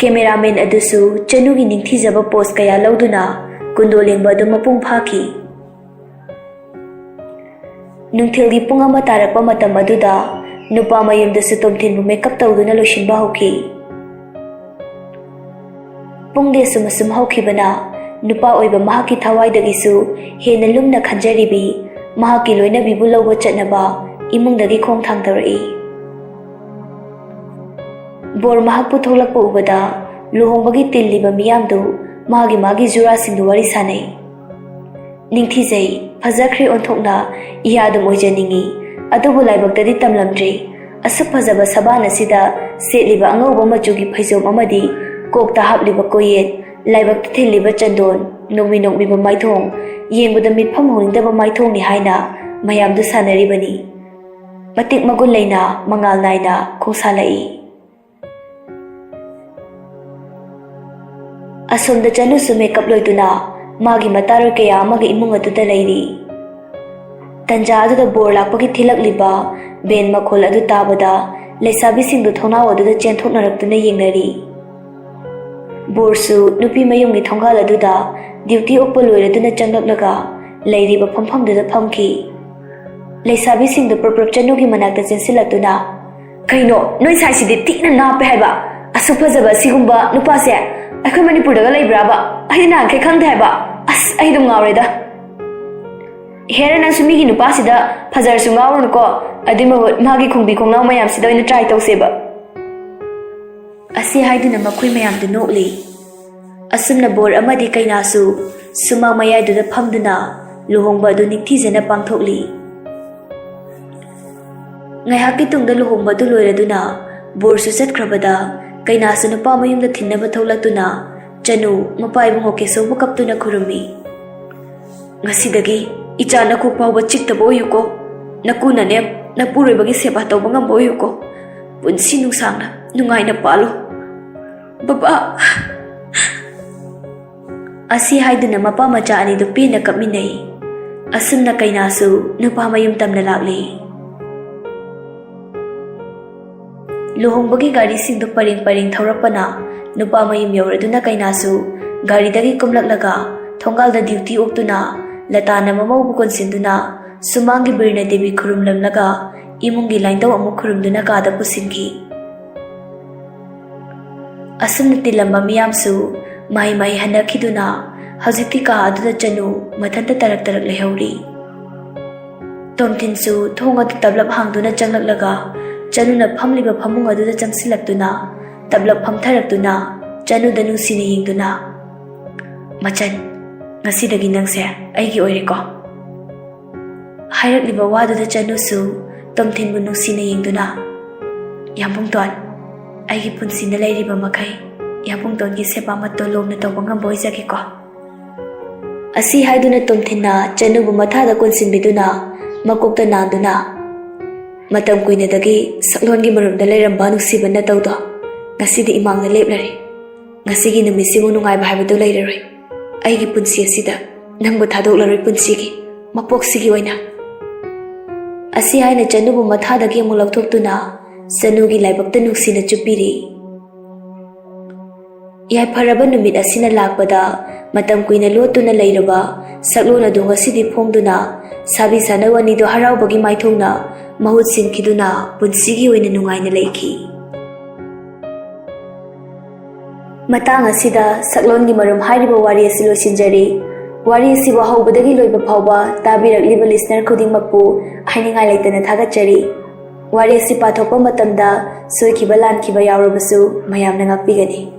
ꯀꯦꯃꯦꯔꯥꯃꯦꯟ ꯑꯗꯨꯁꯨ ꯆꯅꯨꯒꯤ ꯅꯤꯡꯊꯤꯖꯕ ꯄꯣꯁ ꯀꯌꯥ ꯂꯧꯗꯨꯅ ꯀꯨꯟꯗꯣ ꯂꯦꯡꯕ ꯑꯗꯨ ꯃꯄꯨꯡ ꯐꯥꯈꯤ꯫ ꯅꯨꯡꯊꯤꯜꯒꯤ ꯄꯨꯡ ꯑꯃ ꯇꯥꯔꯛꯄ ꯃꯇꯝ ꯑꯗꯨꯗ ꯅꯨꯄꯥ ꯃꯌꯨꯝꯗꯁꯨ ꯇꯣꯝꯊꯤꯟꯕꯨ ꯃꯦꯀꯞ ꯇꯧꯗꯨꯅ ꯂꯣꯏꯁꯤꯟꯕ ꯍꯧꯈꯤ꯫ ꯄꯨꯡꯗꯤ ꯑꯁꯨꯝ ꯑꯁꯨꯝ ꯍꯧꯈꯤꯕꯅ ꯅꯨꯄꯥ ꯑꯣꯏꯕ ꯃꯍꯥꯛꯀꯤ ꯊꯋꯥꯏꯗꯒꯤꯁꯨ ꯍꯦꯟꯅ ꯂꯨꯝꯅ ꯈꯟꯖꯔꯤꯕꯤ ꯃꯍꯥꯛꯀꯤ ꯂꯣꯏꯅꯕꯤꯕꯨ ꯂꯧꯕ ꯆꯠꯅꯕ ꯏꯃꯨꯡꯗꯒꯤ ꯈꯣꯡ ꯊꯥꯡꯊꯔꯛꯏ꯫ ꯕꯣꯔ ꯃꯍꯥꯛꯄꯨ ꯊꯣꯛꯂꯛꯄ ꯎꯕꯗ ꯂꯨꯍꯣꯡꯕꯒꯤ ꯇꯤꯜꯂꯤꯕ ꯃꯤꯌꯥꯝꯗꯨ ꯃꯥꯒꯤ ꯃꯥꯒꯤ ꯖꯨꯔꯥꯁꯤꯡꯗꯨ ꯋꯥꯔꯤ ꯁꯥꯅꯩ꯫ ꯅꯤꯡꯊꯤꯖꯩ, ꯐꯖꯈ꯭ꯔꯦ ꯑꯣꯟꯊꯣꯛꯅ, ꯏꯌꯥ ꯑꯗꯨꯝ ꯑꯣꯏꯖꯅꯤꯡꯏ꯫ ꯑꯗꯨꯕꯨ ꯂꯥꯏꯕꯛꯇꯗꯤ ꯇꯝꯂꯝꯗ꯭ꯔꯦ꯫ ꯑꯁꯨꯛ ꯐꯖꯕ ꯁꯕꯥꯟ ꯑꯁꯤꯗ ꯁꯦꯠꯂꯤꯕ ꯑꯉꯧꯕ ꯃꯆꯨꯒꯤ ꯐꯩꯖꯣꯝ ꯑꯃꯗꯤ ꯀꯣꯛꯇ ꯍꯥꯞꯂꯤꯕ ꯀꯣꯌꯦꯠ, ꯂꯥꯏꯕꯛꯇ ꯊꯤꯜꯂꯤꯕ ꯆꯟꯗꯣꯟ, ꯅꯣꯡꯃꯤ ꯅꯣꯡꯃꯤꯕ ꯃꯥꯏꯊꯣꯡ, ꯌꯦꯡꯕꯗ ꯃꯤꯠꯐꯝ ꯍꯣꯡꯅꯤꯡꯗꯕ ꯃꯥꯏꯊꯣꯡꯅꯤ ꯍꯥꯏꯅ ꯃꯌꯥꯝꯗꯨ ꯁꯥꯟꯅꯔꯤꯕꯅꯤ꯫ ꯃꯇꯤꯛ ꯃꯒꯨꯟ ꯂꯩꯅ ꯃꯉꯥꯜ ꯅꯥꯏꯅ ꯈꯣꯡꯁꯥꯜꯂꯛꯏ꯫ ꯑꯁꯣꯝꯗ ꯆꯅꯨꯁꯨ ꯃꯦꯀꯞ ꯂꯣꯏꯗꯨꯅ ꯃꯥꯒꯤ ꯃꯇꯥꯔꯣꯏ ꯀꯌꯥ ꯑꯃꯒ ꯏꯃꯨꯡ ꯑꯗꯨꯗ ꯂꯩꯔꯤ꯫ ꯇꯟꯖꯥ ꯑꯗꯨꯗ ꯕꯣꯔ ꯂꯥꯛꯄꯒꯤ ꯊꯤꯜꯂꯛꯂꯤꯕ ꯕꯦꯟ ꯃꯈꯣꯜ ꯑꯗꯨ ꯇꯥꯕꯗ ꯂꯩꯁꯥꯕꯤꯁꯤꯡꯗꯨ ꯊꯣꯡꯅꯥꯎ ꯑꯗꯨꯗ ꯆꯦꯟꯊꯣꯛꯅꯔꯛꯇꯨꯅ ꯌꯦꯡꯅꯔꯤ꯫ ꯕꯣꯔꯁꯨ ꯅꯨꯄꯤ ꯃꯌꯨꯝꯒꯤ ꯊꯣꯡꯒꯥꯜ ꯑꯗꯨꯗ ꯗ꯭ꯌꯨꯇꯤ ꯑꯣꯛꯄ ꯂꯣꯏꯔꯗꯨꯅ ꯆꯪꯂꯛꯂꯒ ꯂꯩꯔꯤꯕ ꯐꯝꯐꯝꯗꯨꯗ ꯐꯝꯈꯤ꯫ ꯂꯩꯁꯥꯕꯤꯁꯤꯡꯗꯨ ꯄ꯭ꯔꯞ ꯄ꯭ꯔꯞ ꯆꯅꯨꯒꯤ ꯃꯅꯥꯛꯇ ꯆꯦꯟꯁꯤꯜꯂꯛꯇꯨꯅ, "ꯀꯩꯅꯣ, ꯅꯣꯏ ꯁꯥꯏꯁꯤꯗꯤ ꯊꯤꯅ ꯅꯥꯞꯄꯦ ꯍꯥꯏꯕ꯫ ꯑꯁꯨꯛ ꯐꯖꯕ ꯑꯁꯤꯒꯨꯝꯕ ꯅꯨꯄꯥꯁꯦ ꯑꯩꯈꯣꯏ ꯃꯅꯤꯄꯨꯔꯗꯒ ꯂꯩꯕ꯭ꯔꯥꯕ? ꯑꯩꯗꯤ ꯅꯍꯥꯟꯈꯩ ꯈꯪꯗꯦ ꯍꯥꯏꯕ꯫ ꯑꯁ, ꯑꯩ ꯑꯗꯨꯝ ꯉꯥꯎꯔꯦꯗ꯫ ꯍꯦꯔꯥ, ꯅꯪꯁꯨ ꯃꯤꯒꯤ ꯅꯨꯄꯥꯁꯤꯗ ꯐꯖꯔꯁꯨ ꯉꯥꯎꯔꯨꯅꯨꯀꯣ꯫ ꯑꯗꯨꯏ ꯃꯍꯨꯠ ꯃꯥꯒꯤ ꯈꯣꯡꯕꯤ ꯈꯣꯡꯅꯥꯎ ꯃꯌꯥꯝꯁꯤꯗ ꯑꯣꯏꯅ ꯇ꯭ꯔꯥꯏ ꯇꯧꯁꯦꯕ"꯫ ꯑꯁꯤ ꯍꯥꯏꯗꯨꯅ ꯃꯈꯣꯏ ꯃꯌꯥꯝꯗꯨ ꯅꯣꯛꯂꯤ꯫ ꯑꯁꯨꯝꯅ ꯕꯣꯔ ꯑꯃꯗꯤ ꯀꯩꯅꯥꯁꯨ ꯁꯨꯃꯥꯡ ꯃꯌꯥꯏꯗꯨꯗ ꯐꯝꯗꯨꯅ ꯂꯨꯍꯣꯡꯕ ꯑꯗꯨ ꯅꯤꯡꯊꯤꯖꯅ ꯄꯥꯡꯊꯣꯛꯂꯤ꯫ ꯉꯥꯏꯍꯥꯛꯀꯤ ꯇꯨꯡꯗ ꯂꯨꯍꯣꯡꯕ ꯑꯗꯨ ꯂꯣꯏꯔꯗꯨꯅ ꯕꯣꯔꯁꯨ ꯆꯠꯈ꯭ꯔꯕꯗ, ꯀꯩꯅꯥꯁꯨ ꯅꯨꯄꯥ ꯃꯌꯨꯝꯗ ꯊꯤꯟꯅꯕ ꯊꯣꯛꯂꯛꯇꯨꯅ ꯆꯅꯨ ꯃꯄꯥ ꯏꯕꯨꯡꯉꯣ ꯀꯦꯁꯧꯕꯨ ꯀꯞꯇꯨꯅ ꯈꯨꯔꯨꯝꯃꯤ꯫ "ꯉꯁꯤꯗꯒꯤ ꯏꯆꯥ ꯅꯀꯣꯛ ꯐꯥꯎꯕ ꯆꯤꯛꯇꯕ ꯑꯣꯏꯌꯨꯀꯣ꯫ ꯅꯀꯨꯅꯅꯦ, ꯅꯄꯨꯔꯣꯏꯕꯒꯤ ꯁꯦꯕꯥ ꯇꯧꯕ ꯉꯝꯕ ꯑꯣꯏꯌꯨꯀꯣ꯫ ꯄꯨꯟꯁꯤ ꯅꯨꯡꯁꯥꯡꯅ ꯅꯨꯡꯉꯥꯏꯅ ꯄꯥꯜꯂꯨ, ꯕꯕꯥ"꯫ ꯑꯁꯤ ꯍꯥꯏꯗꯨꯅ ꯃꯄꯥ ꯃꯆꯥ ꯑꯅꯤꯗꯨ ꯄꯦꯟꯅ ꯀꯞꯃꯤꯟꯅꯩ꯫ ꯑꯁꯨꯝꯅ ꯀꯩꯅꯥꯁꯨ ꯅꯨꯄꯥ ꯃꯌꯨꯝ ꯇꯝꯅ ꯂꯥꯛꯂꯤ꯫ ꯂꯨꯍꯣꯡꯕꯒꯤ ꯒꯥꯔꯤꯁꯤꯡꯗꯨ ꯄꯔꯦꯡ ꯄꯔꯦꯡ ꯊꯧꯔꯛꯄꯅ ꯅꯨꯄꯥ ꯃꯌꯨꯝ ꯌꯧꯔꯗꯨꯅ ꯀꯩꯅꯥꯁꯨ ꯒꯥꯔꯤꯗꯒꯤ ꯀꯨꯝꯂꯛꯂꯒ ꯊꯣꯡꯒꯥꯜꯗ ꯗ꯭ꯌꯨꯇꯤ ꯑꯣꯛꯇꯨꯅ ꯂꯇꯥꯅ ꯃꯃꯧꯕꯨ ꯀꯣꯟꯁꯤꯟꯗꯨꯅ ꯁꯨꯃꯥꯡꯒꯤ ꯕꯤꯔꯅ ꯗꯦꯕꯤ ꯈꯨꯔꯨꯝꯂꯝꯂꯒ ꯏꯃꯨꯡꯒꯤ ꯂꯥꯏꯅꯤꯡꯊꯧ ꯑꯃꯨꯛ ꯈꯨꯔꯨꯝꯗꯨꯅ ꯀꯥꯗ ꯄꯨꯁꯤꯟꯈꯤ꯫ ꯑꯁꯨꯝꯅ ꯇꯤꯜꯂꯝꯕ ꯃꯤꯌꯥꯝꯁꯨ ꯃꯍꯩ ꯃꯍꯩ ꯍꯟꯅꯈꯤꯗꯨꯅ ꯍꯧꯖꯤꯛꯇꯤ ꯀꯥ ꯑꯗꯨꯗ ꯆꯅꯨ ꯃꯊꯟꯇ ꯇꯔꯛ ꯇꯔꯛ ꯂꯩꯍꯧꯔꯤ꯫ ꯇꯣꯝꯊꯤꯟꯁꯨ ꯊꯣꯡ ꯑꯗꯨ ꯇꯞꯂꯞ ꯍꯥꯡꯗꯨꯅ ꯆꯪꯂꯛꯂꯒ ꯆꯅꯨꯅ ꯐꯝꯂꯤꯕ ꯐꯃꯨꯡ ꯑꯗꯨꯗ ꯆꯪꯁꯤꯜꯂꯛꯇꯨꯅ ꯇꯞꯂꯞ ꯐꯝꯊꯔꯛꯇꯨꯅ ꯆꯅꯨꯗ ꯅꯨꯡꯁꯤꯅ ꯌꯦꯡꯗꯨꯅ, "ꯃꯆꯟ, ꯉꯁꯤꯗꯒꯤ ꯅꯪꯁꯦ ꯑꯩꯒꯤ ꯑꯣꯏꯔꯦꯀꯣ?" ꯍꯥꯏꯔꯛꯂꯤꯕ ꯋꯥꯗꯨꯗ ꯆꯅꯨꯁꯨ ꯇꯣꯝꯊꯤꯟꯕꯨ ꯅꯨꯡꯁꯤꯅ ꯌꯦꯡꯗꯨꯅ, "ꯌꯥꯝꯕꯨꯡꯇꯣꯟ, ꯑꯩꯒꯤ ꯄꯨꯟꯁꯤꯗ ꯂꯩꯔꯤꯕ ꯃꯈꯩ ꯌꯥꯝꯕꯨꯡꯇꯣꯟꯒꯤ ꯁꯦꯕꯥ ꯃꯇꯣꯟ ꯂꯣꯝꯅ ꯇꯧꯕ ꯉꯝꯕ ꯑꯣꯏꯖꯒꯦꯀꯣ?" ꯑꯁꯤ ꯍꯥꯏꯗꯨꯅ ꯇꯣꯝꯊꯤꯟꯅ ꯆꯅꯨꯕꯨ ꯃꯊꯥꯗ ꯀꯣꯟꯁꯤꯟꯕꯤꯗꯨꯅ ꯃꯀꯣꯛꯇ ꯅꯥꯟꯗꯨꯅ, "ꯃꯇꯝ ꯀꯨꯏꯅꯗꯒꯤ ꯁꯛꯂꯣꯟꯒꯤ ꯃꯔꯨꯝꯗ ꯂꯩꯔꯝꯕ ꯅꯨꯡꯁꯤꯕ ꯅꯇꯧꯗꯣ ꯉꯁꯤꯗꯤ ꯏꯃꯥꯡꯗ ꯂꯦꯞꯂꯔꯦ꯫ ꯉꯁꯤꯒꯤ ꯅꯨꯃꯤꯠꯁꯤꯃꯨꯛ ꯅꯨꯡꯉꯥꯏꯕ ꯍꯥꯏꯕꯗꯨ ꯂꯩꯔꯔꯣꯏ꯫ ꯑꯩꯒꯤ ꯄꯨꯟꯁꯤ ꯑꯁꯤꯗ ꯅꯪꯕꯨ ꯊꯥꯗꯣꯛꯂꯔꯣꯏ ꯄꯨꯟꯁꯤꯒꯤ, ꯃꯄꯣꯛꯁꯤꯒꯤ ꯑꯣꯏꯅ"꯫ ꯑꯁꯤ ꯍꯥꯏꯅ ꯆꯅꯨꯕꯨ ꯃꯊꯥꯗꯒꯤ ꯑꯃꯨꯛ ꯂꯧꯊꯣꯛꯇꯨꯅ ꯆꯅꯨꯒꯤ ꯂꯥꯏꯕꯛꯇ ꯅꯨꯡꯁꯤꯅ ꯆꯨꯞꯄꯤꯔꯤ꯫ ꯌꯥꯏꯐꯔꯕ ꯅꯨꯃꯤꯠ ꯑꯁꯤꯅ ꯂꯥꯛꯄꯗ ꯃꯇꯝ ꯀꯨꯏꯅ ꯂꯣꯠꯇꯨꯅ ꯂꯩꯔꯕ ꯁꯛꯂꯣꯟ ꯑꯗꯨ ꯉꯁꯤꯗꯤ ꯐꯣꯡꯗꯨꯅ ꯁꯥꯕꯤ ꯁꯥꯅꯧ ꯑꯅꯤꯗꯨ ꯍꯔꯥꯎꯕꯒꯤ ꯃꯥꯏꯊꯣꯡꯅ ꯃꯍꯨꯠ ꯁꯤꯟꯈꯤꯗꯨꯅ ꯄꯨꯟꯁꯤꯒꯤ ꯑꯣꯏꯅ ꯅꯨꯡꯉꯥꯏꯅ ꯂꯩꯈꯤ꯫ ꯃꯇꯥꯡ ꯑꯁꯤꯗ ꯁꯛꯂꯣꯟꯒꯤ ꯃꯔꯨꯝ ꯍꯥꯏꯔꯤꯕ ꯋꯥꯔꯤ ꯑꯁꯤ ꯂꯣꯏꯁꯤꯟꯖꯔꯤ꯫ ꯋꯥꯔꯤ ꯑꯁꯤꯕꯨ ꯍꯧꯕꯗꯒꯤ ꯂꯣꯏꯕ ꯐꯥꯎꯕ ꯇꯥꯕꯤꯔꯛꯂꯤꯕ listener ꯈꯨꯗꯤꯡꯃꯛꯄꯨ ꯍꯥꯏꯅꯤꯡꯉꯥꯏ ꯂꯩꯇꯅ ꯊꯥꯒꯠꯆꯔꯤ꯫ ꯋꯥꯔꯤ ꯑꯁꯤ ꯄꯥꯊꯣꯛꯄ ꯃꯇꯝꯗ ꯁꯣꯏꯈꯤꯕ ꯂꯥꯟꯈꯤꯕ ꯌꯥꯎꯔꯕꯁꯨ ꯃꯌꯥꯝꯅ ꯉꯥꯛꯄꯤꯒꯅꯤ꯫